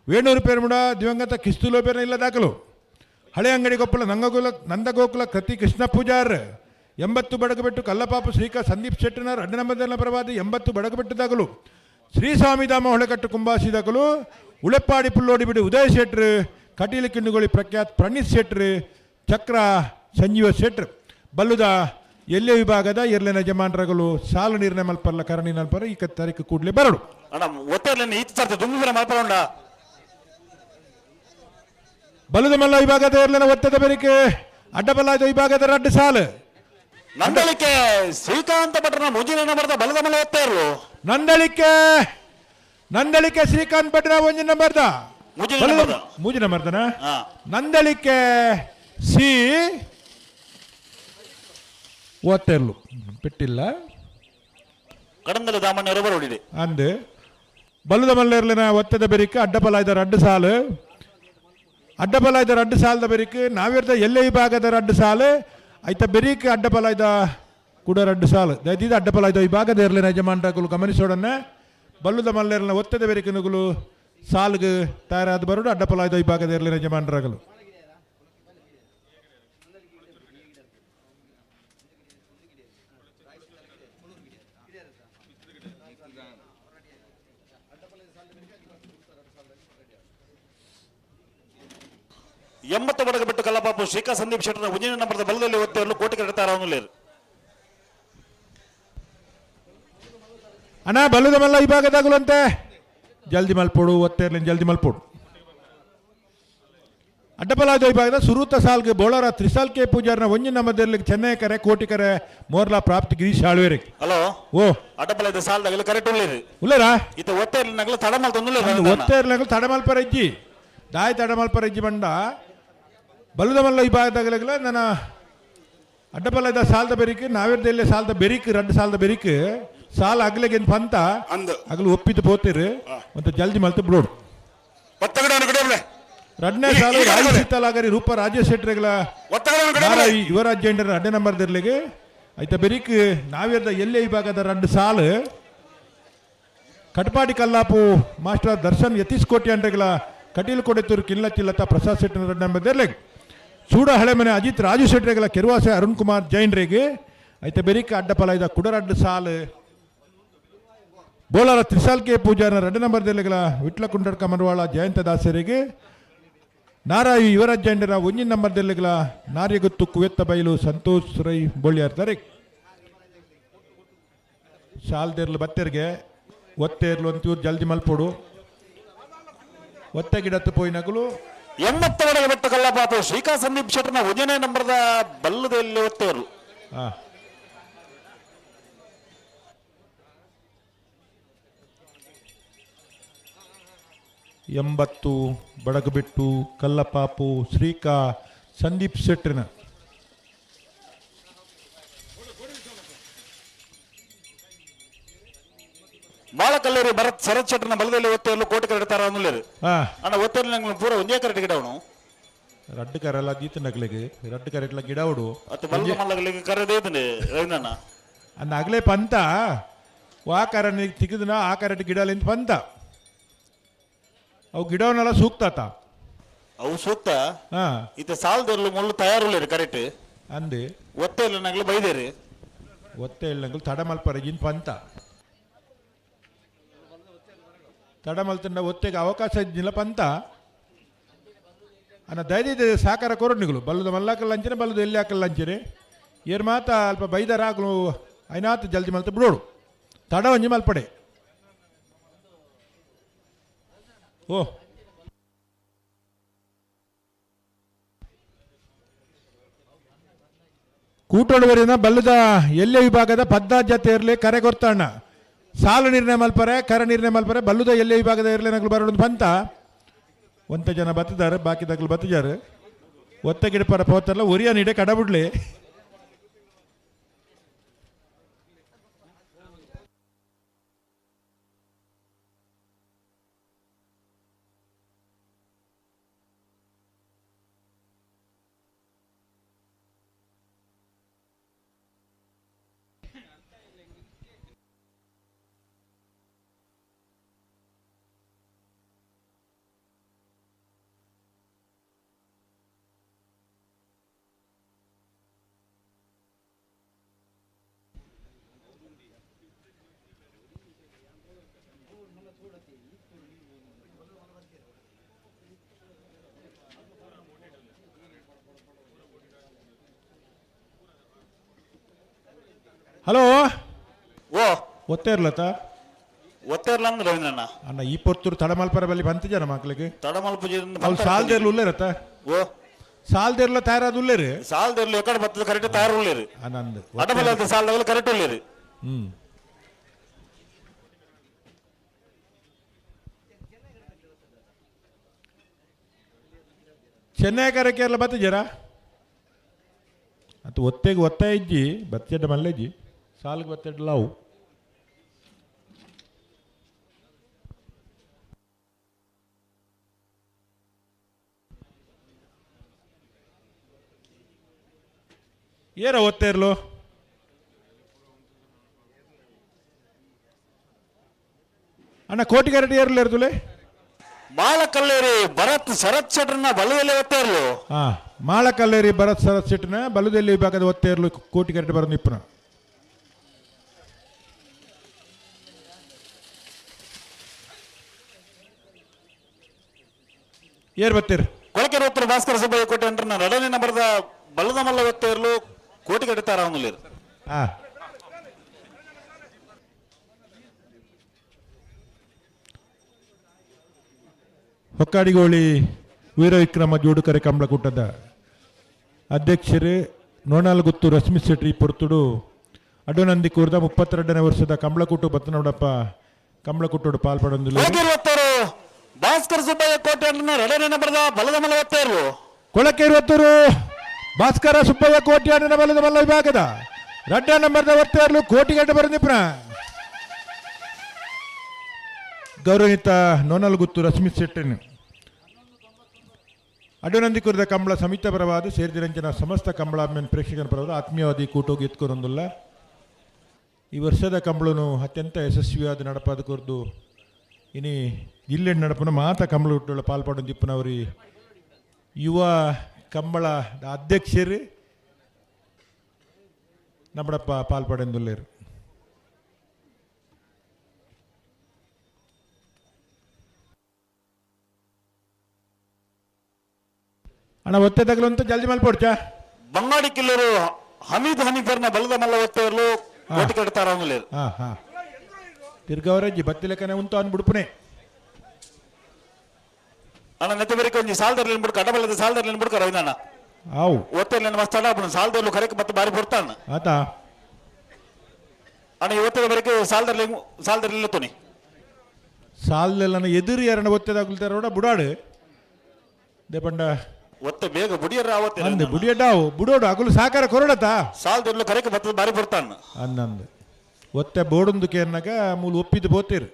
ವೇಣೂರು ಪೇರ್ಮುಡ ದಿವಂಗತ ಕಿಸ್ತುಲೋ ಪೇರ್ನ ಇಲ್ಲ ದಾಖಲು. ಹಳೆ ಅಂಗಡಿ ಕೊಪ್ಪಳ ನಂದಗೋಕುಲ ಕೃತಿ ಕೃಷ್ಣ ಪೂಜಾರ್. 80 ಬಡಗಬೆಟ್ಟು ಕಲ್ಲಪಾಪು ಶ್ರೀಕಾ ಸಂದೀಪ್ ಶೆಟ್ಟನ ರಡ್ಡನ ಮಧ್ಯದಲ್ಲಿ ಪರವಾದ 80 ಬಡಗಬೆಟ್ಟು ದಾಖಲು. ಶ್ರೀಸ್ವಾಮಿಧಾಮ ಹೊಳೆಕಟ್ಟು ಕುಂಬಾಸಿ ದಾಖಲು. ಉಳೆಪ್ಪಾಡಿ ಪುಲ್ಲೋಡಿ ಬಿಡಿ ಉದಯ ಶೆಟ್ರು, ಕಟೀಲು ಕಿಂಡುಗೋಳಿ ಪ್ರಖ್ಯಾತ್ ಪ್ರಣೀತ್ ಶೆಟ್ರು, ಚಕ್ರ ಸಂಜೀವ ಶೆಟ್ರು. ಬಲ್ಲುದ ಎಲ್ಲೆ ವಿಭಾಗದ ಎರ್ಲೆನ ಜಮಾನ್ರಗಳು ಸಾಲು ನಿರ್ಣಯ ಮಲ್ಪರ್ಲ ಕರಣಿ ನಲ್ಪರ ಈ ತಾರೀಕು ಕೂಡಲೇ ಬರಡು. ಅಣ್ಣ ಒತ್ತೆರ್ಲೆನ್ ಈತ ಸರ್ತಿ ದುಂಬಿನ ಮಲ್ಪರ. ಬಲ್ಲದ ಮಲ್ಲ ವಿಭಾಗದ ಎರ್ಲೆನ ಒತ್ತದ ಬೆರಿಕೆ ಅಡ್ಡಬಲ್ಲಾದ ವಿಭಾಗದ ರಡ್ಡು ಸಾಲು. ನಂದಳಿಕೆ ಶ್ರೀಕಾಂತ ಭಟ್ರನ ಮುಂಜಿನ ನಂಬರ್ದ ಬಲದ ಮಲ್ಲ ಒತ್ತೆರ್ಲು. ನಂದಳಿಕೆ ಶ್ರೀಕಾಂತ್ ಭಟ್ರ ಒಂಜಿ ನಂಬರ್ದ ಮೂಜಿ ನಂಬರ್ದನ ನಂದಳಿಕೆ ಸಿ ಓತ್ತೆರ್ಲು ಪೆಟ್ಟಿಲ್ಲ. ಕಡಂದಲ ದಾಮಣ್ಣ ಬರೋಡಿದೆ ಅಂದು ಬಲ್ಲದ ಮಲ್ಲೇರ್ಲಿನ ಒತ್ತದ ಬೆರಿಕೆ ಅಡ್ಡಬಲಾಯ್ದ ರಡ್ಡು ಸಾಲು. ಅಡ್ಡಬಲಾಯ್ದ ರಡ್ಡು ಸಾಲದ ಬೆರಿಕೆ ನಾವಿರ್ದ ಎಲ್ಲೆ ವಿಭಾಗದ ರಡ್ಡು ಸಾಲು. ಐತ ಬೆರಿಕೆ ಅಡ್ಡಬಲಾಯ್ದ ಕೂಡ ರಡ್ಡು ಸಾಲು. ದಯದೀದ ಅಡ್ಡಬಲಾಯ್ದ ವಿಭಾಗದ ಇರಲಿನ ಯಜಮಾನ್ರಗಳು ಗಮನಿಸೋಡನ್ನೆ. ಬಲ್ಲುದ ಮಲ್ಲೇರ್ಲಿನ ಒತ್ತದ ಬೆರಿಕೆ ನುಗುಲು ಸಾಲ್ಗೆ ತಯಾರಾದ ಬರೋಡು ಅಡ್ಡಪಲಾಯ್ದ ವಿಭಾಗದ ಇರಲಿನ ಯಜಮಾನ್ರಗಳು. 80 ಬಡಗ ಬಿಟ್ಟು ಕಲ್ಲಪಾಪು ಶ್ರೀಕಾ ಸಂದೀಪ್ ಶೆಟ್ಟರ್ ಉಜ್ಜಿನ ನಂಬರದ ಬಲದಲ್ಲಿ ಒತ್ತೆಯಲ್ಲೂ ಕೋಟಿ ಕಟ್ಟುತ್ತಾರೆ ಅವನು. ಅಣ್ಣ ಬಲ್ಲದ ಮಲ್ಲ ವಿಭಾಗದಾಗಲಂತೆ ಜಲ್ದಿ ಮಲ್ಪೋಡು ಒತ್ತೆರ್ಲಿನ ಜಲ್ದಿ ಮಲ್ಪೋಡು. ಅಡ್ಡಪಲಾದ ವಿಭಾಗದ ಸುರೂತ ಸಾಲ್ಗೆ ಬೋಳಾರ ತ್ರಿಸಾಲ್ ಕೆ ಪೂಜಾರ್ನ ಒಂಜಿನ ಮಧ್ಯದಲ್ಲಿ ಚೆನ್ನೈ ಕರೆ ಕೋಟಿ ಕರೆ ಮೋರ್ಲಾ ಪ್ರಾಪ್ತಿ ಗಿರೀಶ್ ಆಳ್ವೇರಿ. ಹಲೋ ಓ ಅಡ್ಡಪಲಾದ ಸಾಲ್ದಾಗಲು ಕರೆಕ್ಟ್ ಉಳ್ಳೇರಿ ಉಳ್ಳೇರಾ ಇತ್ತ ಒತ್ತೆರ್ಲಿನಗಲು ತಡಮಲ್ ತೊಂದರೆ ಒತ್ತೆರ್ಲಿನಗಲು ತಡಮಲ್ಪರ ಇಜ್ಜಿ ದಾಯ್ ತಡಮಲ್ಪರ ಇಜ್ಜಿ ಬಂಡ ಬಲ್ಲದ ಮಲ್ಲ ವಿಭಾಗದಾಗಲೆಲ್ಲ ನನ್ನ ಅಡ್ಡಪಲ್ಲದ ಸಾಲದ ಬೆರಿಕ್ ನಾವಿರ್ದಲ್ಲೇ ಸಾಲದ ಬೆರಿಕ್ ರಡ್ಡು ಸಾಲದ ಬೆರಿಕ್ ಸಾಲ ಅಗ್ಲೆಗೆ ಪಂತ ಅಗಲು ಒಪ್ಪಿದ್ದು ಪೋತಿರು ಮತ್ತೆ ಜಲ್ದಿ ಮಲ್ತು ಬಿಡೋಡು. ರಡ್ನೇ ಸಾಲು ರಾಜ ಸೀತಾಲಾಗರಿ ರೂಪ ರಾಜೇಶ್ ಶೆಟ್ರಿಗಳ ಯುವರಾಜ್ ಜೈಂಡರ ಅಡ್ಡೆ ನಂಬರ್ ದಿರ್ಲಿಗೆ ಐತ ಬೆರಿಕ್ ನಾವಿರ್ದ ಎಲ್ಲೆ ವಿಭಾಗದ ರಡ್ಡು ಸಾಲು ಕಟ್ಪಾಡಿ ಕಲ್ಲಾಪು ಮಾಸ್ಟರ್ ದರ್ಶನ್ ಯತೀಶ್ ಕೋಟಿ ಅಂಡ್ರೆಗಳ ಕಟೀಲು ಕೊಡೆತೂರು ಕಿಲ್ಲ ಚಿಲ್ಲತ ಪ್ರಸಾದ್ ಶೆಟ್ಟರ್ ರಡ್ಡು ನಂಬರ್ ದಿರ್ಲಿಗೆ ಸೂಡ ಹಳೆಮನೆ ಅಜಿತ್ ರಾಜು ಶೆಟ್ರಿಗಳ ಕೆರುವಾಸೆ ಅರುಣ್ ಕುಮಾರ್ ಜೈನ್ರಿಗೆ ಐತ ಬೆರಿಕ್ ಅಡ್ಡಪಲ ಇದ ಕುಡರಡ್ಡು ಸಾಲು ಬೋಲಾರ ತ್ರಿಸಾಲ್ ಕೆ ಪೂಜಾರನ ರಡ್ಡು ನಂಬರ್ ದಿರ್ಲಿಗಳ ವಿಟ್ಲ ಕುಂಡಡ್ಕ ಮನವಾಳ ಜಯಂತ ದಾಸರಿಗೆ ನಾರಾಯಿ ಯುವರಾಜ್ ಜೈಂಡರ ಒಂಜಿನ ನಂಬರ್ ದಿರ್ಲಿಗಳ ನಾರ್ಯಗುತ್ತು ಕುವೆತ್ತ ಬೈಲು ಸಂತೋಷ್ ರೈ ಬೋಳ್ಯಾರ್ತಾರೆ. ಶಾಲ್ದಿರ್ಲು ಬತ್ತೆರ್ಗೆ ಒತ್ತೇರ್ಲು ಅಂತೀವ್ರು ಜಲ್ದಿ ಮಲ್ಪೋಡು ಒತ್ತೆ ಗಿಡತ್ತು ಪೋಯಿನಗಲು. 80 ವರೆಗೆ ಬಿಟ್ಟು ಕಲ್ಲಪಾಪು ಶ್ರೀಕಾ ಸಂದೀಪ್ ಶೆಟ್ಟರ್ನ ಒಂದನೇ ನಂಬರ್ದ ಬಲ್ಲದಲ್ಲಿ ಒತ್ತೆಯರು. 80 ಬಡಗಬೆಟ್ಟು ಕಲ್ಲಪಾಪು ಶ್ರೀಕಾ ಸಂದೀಪ್ ಶೆಟ್ಟರ್ನ ಮಾಳಕಲ್ಲೇರಿ ಭರತ್ ಶರತ್ ಶೆಟ್ಟರ್ನ ಬಲದಲ್ಲಿ ಒತ್ತೆಯಲ್ಲೂ ಕೋಟಿ ಕರೆಡ್ತಾರ ಅನ್ನುಲ್ಲೇರು. ಅಣ್ಣ ಒತ್ತೆರ್ಲು ಪೂರ ಒಂದೇ ಕರೆಟ್ ಗಿಡವನು ರಡ್ಡು ಕರೆಲ್ಲ ದೀತ ನಗ್ಲಿಗೆ ರಡ್ಡು ಕರೆಟ್ಲ ಗಿಡವಡು ಅತ್ತ ಬಲದ ಮಲ್ಲಗಳಿಗೆ ಕರೆದೇ ರವೀಂದ್ರಣ್ಣ ಅಂದ ಅಗಲೇ ಪಂತ ವಾ ಕರನಿ ತಿಗಿದನ ಆ ಕರೆಟ್ ಗಿಡಲಿಂದ ಪಂತ ಅವು ಗಿಡವನ್ನೆಲ್ಲ ಸೂಕ್ತಾತ ಅವು ಸೂಕ್ತ ಇತ್ತ ಸಾಲದರ್ಲು ಮುಳ್ಳು ತಯಾರುಲ್ಲೇರು ಕರೆಕ್ಟ್ ಅಂದು ಒತ್ತೆ ಇಲ್ಲ ನಗ್ಲು ಬೈದೇರಿ ಒತ್ತೆ ಇಲ್ಲ ನಗ್ಲು ತಡ ಮಲ್ಪರ ಇನ್ ಪಂತ ತಡ ಮಲ್ತಂಡ ಒತ್ತೆಗೆ ಅವಕಾಶ ಇದ್ದಿಲ್ಲ ಪಂತ. ಅನ್ನ ದಯದಿದ್ದ ಸಾಕಾರ ಕೊರೊಡ್ನಿಗಳು ಬಲ್ಲದ ಮಲ್ಲಾಕಲ್ ಅಂಚನೆ ಬಲ್ಲದ ಎಲ್ಲಿ ಹಾಕಲ್ಲ ಅಂಚನೆ ಏರ್ ಮಾತ ಅಲ್ಪ ಬೈದರ ಆಗಲು ಐನಾತ್ ಜಲ್ದಿ ಮಲ್ತ ಬಿಡೋಡು ತಡ ಒಂಜಿ ಮಲ್ಪಡೆ. ಓ ಕೂಟೋಡುವರಿನ ಬಲ್ಲದ ಎಲ್ಲೆ ವಿಭಾಗದ ಪದ್ದಾಜತೆ ಇರಲಿ ಕರೆ ಕೊರ್ತಾಣ ಸಾಲು ನಿರ್ಣಯ ಮಲ್ಪರೆ ಕರೆ ನಿರ್ಣಯ ಮಲ್ಪರೆ ಬಲ್ಲುದ ಎಲ್ಲೆ ವಿಭಾಗದ ಇರಲಿ ನಗಲು ಬರೋದು ಬಂತ ಒಂತ ಜನ ಬತ್ತಿದ್ದಾರೆ ಬಾಕಿ ದಗ್ಲು ಬತ್ತಿದ್ದಾರೆ ಒತ್ತ ಗಿಡಪರ ಪೋತಲ್ಲ ಒರಿಯ ನೀಡೆ ಕಡಬಿಡ್ಲಿ. ಹಲೋ ಓ ಒತ್ತೇ ಇರ್ಲತ್ತ ಒತ್ತೇ ಇರ್ಲ ಅಂದ್ರೆ ರವೀಂದ್ರಣ್ಣ. ಅಣ್ಣ ಈ ಪೊರ್ತೂರು ತಡಮಲ್ಪರ ಬಲ್ಲಿ ಬಂತ ಜನ ಮಕ್ಳಿಗೆ ತಡಮಲ್ಪ ಅವ್ರು ಸಾಲ್ದೇರ್ಲು ಉಲ್ಲೇರತ್ತ ಓ ಸಾಲ್ದೇರ್ಲ ತಯಾರಾದ ಉಲ್ಲೇರು ಸಾಲ್ದೇರ್ಲು ಎಕಡೆ ಬರ್ತದೆ ಕರೆಕ್ಟ್ ತಯಾರು ಉಳ್ಳೇರು ಆನಂದ್ ಅಡಮಲ್ಲ ಸಾಲ್ದಾಗ ಕರೆಕ್ಟ್ ಉಳ್ಳೇರು. ಹ್ಮ್ ಚೆನ್ನೈ ಕರೆ ಕೇರಳ ಬತ್ತ ಜರ ಅದು ಒತ್ತೆಗೆ ಒತ್ತಾಯ ಇಜ್ಜಿ ಬತ್ತೆಡ್ಡ ಮಲ್ಲೆಜ್ಜಿ ಸಾಲ್ಗೆ ಬತ್ತೆಡ್ಡ ಲಾವು. ಏರ ಒತ್ತೆ ಇರ್ಲು ಅಣ್ಣ ಕೋಟಿಗರಡಿ ಏರ್ಲು ಇರ್ತುಲೆ ಮಾಳಕಲ್ಲೇರಿ ಭರತ್ ಶರತ್ ಶೆಟ್ರನ್ನ ಬಲದಲ್ಲಿ ಒತ್ತೆ ಇರ್ಲು. ಹಾ ಮಾಳಕಲ್ಲೇರಿ ಭರತ್ ಶರತ್ ಶೆಟ್ರನ ಬಲದಲ್ಲಿ ವಿಭಾಗದ ಒತ್ತೆ ಇರ್ಲು ಕೋಟಿಗರಡಿ ಬರೋ ನಿಪ್ಪನ. ಏರ್ ಬತ್ತೀರಿ ಕೊಳಕೆರೆ ಉತ್ತರ ಭಾಸ್ಕರ ಸುಬ್ಬಯ್ಯ ಕೋಟೆ ಅಂಟ್ರನ್ನ ಎರಡನೇ ನಂಬರ್ದ ಬಲದ ಮಲ್ಲ ಒತ್ತೆ ಇರ್ಲು ಕೋಟಿಗರಡಿ ತಾರ ಹಾ ಹೊಕ್ಕಾಡಿಗೋಳಿ ವೀರವಿಕ್ರಮ ಜೋಡುಕರೆ ಕಂಬಳಕೂಟದ ಅಧ್ಯಕ್ಷರು ನೋಣಾಲಗುತ್ತು ರಶ್ಮಿ ಶೆಟ್ಟಿ ಪೊರ್ತುಡು ಅಡ್ಡನಂದಿ ಕೂರ್ದ 32ನೇ ವರ್ಷದ ಕಂಬಳಕೂಟು ಬತ್ತನೋಡಪ್ಪ ಕಂಬಳಕೂಟೋಡು ಪಾಲ್ಪಡೊಂದಿಲ್ಲ. ಭಾಸ್ಕರ ಸುಬ್ಬಯ್ಯ ಕೋಟೆ ಎರಡನೇ ನಂಬರ್ದ ಬಲದ ಮಲ್ಲ ಒತ್ತೆ ಇರ್ಲು. ಕೊಳಕೇರುವತ್ತೂರು ಭಾಸ್ಕರ ಸುಬ್ಬಯ್ಯ ಕೋಟ್ಯಾಡಿನ ಬಲದ ಮಲ್ಲ ವಿಭಾಗದ ರಡ್ಡ ನಂಬರ್ದ ಒತ್ತೆರ್ಲು ಕೋಟಿಗಡ್ಡೆ ಬರಂದಿಪ್ರ ಗೌರವಿತ ನೋನಲ್ಗುತ್ತು ರಶ್ಮಿ ಶೆಟ್ಟಿನ ಅಡ್ಡನಂದಿಕುರದ ಕಂಬಳ ಸಮಿತ ಪರವಾದ ಸೇರಿದಿರಂಚನ ಸಮಸ್ತ ಕಂಬಳ ಪ್ರೇಕ್ಷಕನ ಪರವಾದ ಆತ್ಮೀಯವಾದಿ ಕೂಟೋಗಿ ಎತ್ಕೊರೊಂದುಲ್ಲ. ಈ ವರ್ಷದ ಕಂಬಳನು ಅತ್ಯಂತ ಯಶಸ್ವಿಯಾದ ನಡಪಾದ ಕೊರ್ದು ಇನಿ ಜಿಲ್ಲೆ ನಡಪನ ಮಾತ ಕಂಬಳ ಹುಟ್ಟುಳ್ಳ ಪಾಲ್ಪಾಡು ದಿಪ್ಪನವರಿ ಯುವ ಕಂಬಳ ಅಧ್ಯಕ್ಷರು ನಮ್ಮಡಪ್ಪ ಪಾಲ್ಪಡೆಂದುಲ್ಲೇರು. ಅಣ್ಣ ಒತ್ತೆ ತಗಲು ಅಂತ ಜಲ್ದಿ ಮಲ್ಪೊಡ್ಚಾ. ಬಂಗಾಡಿ ಕಿಲ್ಲೂರು ಹಮೀದ್ ಹನೀಫರ್ನ ಬಲದ ಮಲ್ಲ ಒತ್ತೆ ಇರ್ಲು ಕೋಟಿ ಕಟ್ತಾರ ಹಾ ಹಾ ತಿರ್ಗವರಜ್ಜಿ ಬತ್ತಿ ಲೆಕ್ಕನೆ ಉಂಟು ಅನ್ಬಿಡ್ಪುನೆ. ಅಣ್ಣ ನೆತ್ತ ಬೇರೆ ಒಂಜಿ ಸಾಲ್ದರ್ಲಿನ್ ಬಿಡ್ಕ ಅಡಬಲ್ಲದ ಸಾಲ್ದರ್ಲಿನ್ ಬಿಡ್ಕ ರವಿನಣ್ಣ. ಆವು ಒತ್ತೆರ್ಲಿನ ಮಸ್ತ್ ಅಡ ಸಾಲ್ದರ್ಲು ಕರೆಕ್ ಮತ್ತೆ ಬಾರಿ ಬರ್ತಾನ ಆತ ಅಣ್ಣ. ಇವತ್ತಿನ ಬರೆಗೆ ಸಾಲ್ದರ್ಲಿ ಸಾಲ್ದರ್ಲಿಲ್ಲ ತುನಿ ಸಾಲ್ದೆಲ್ಲ ಎದುರು ಯಾರನ್ನ ಒತ್ತೆದಾಗ್ತಾರೋಡ ಬುಡಾಡು ದೇಪಂಡ ಒತ್ತೆ ಬೇಗ ಬುಡಿಯರ ಆವತ್ತೆ ಅಂದೆ ಬುಡಿಯಡ್ಡಾವು ಬುಡೋಡು ಅಗುಲು ಸಾಕಾರ ಕೊರಡತ ಸಾಲ್ದರ್ಲು ಕರೆಕ್ ಬತ್ತದ ಬಾರಿ ಬರ್ತಾನ ಅನ್ನಂದು ಒತ್ತೆ ಬೋಡೊಂದು ಕೇರ್ನಾಗ ಮೂಲು ಒಪ್ಪಿದ್ದು ಬೋತೀರು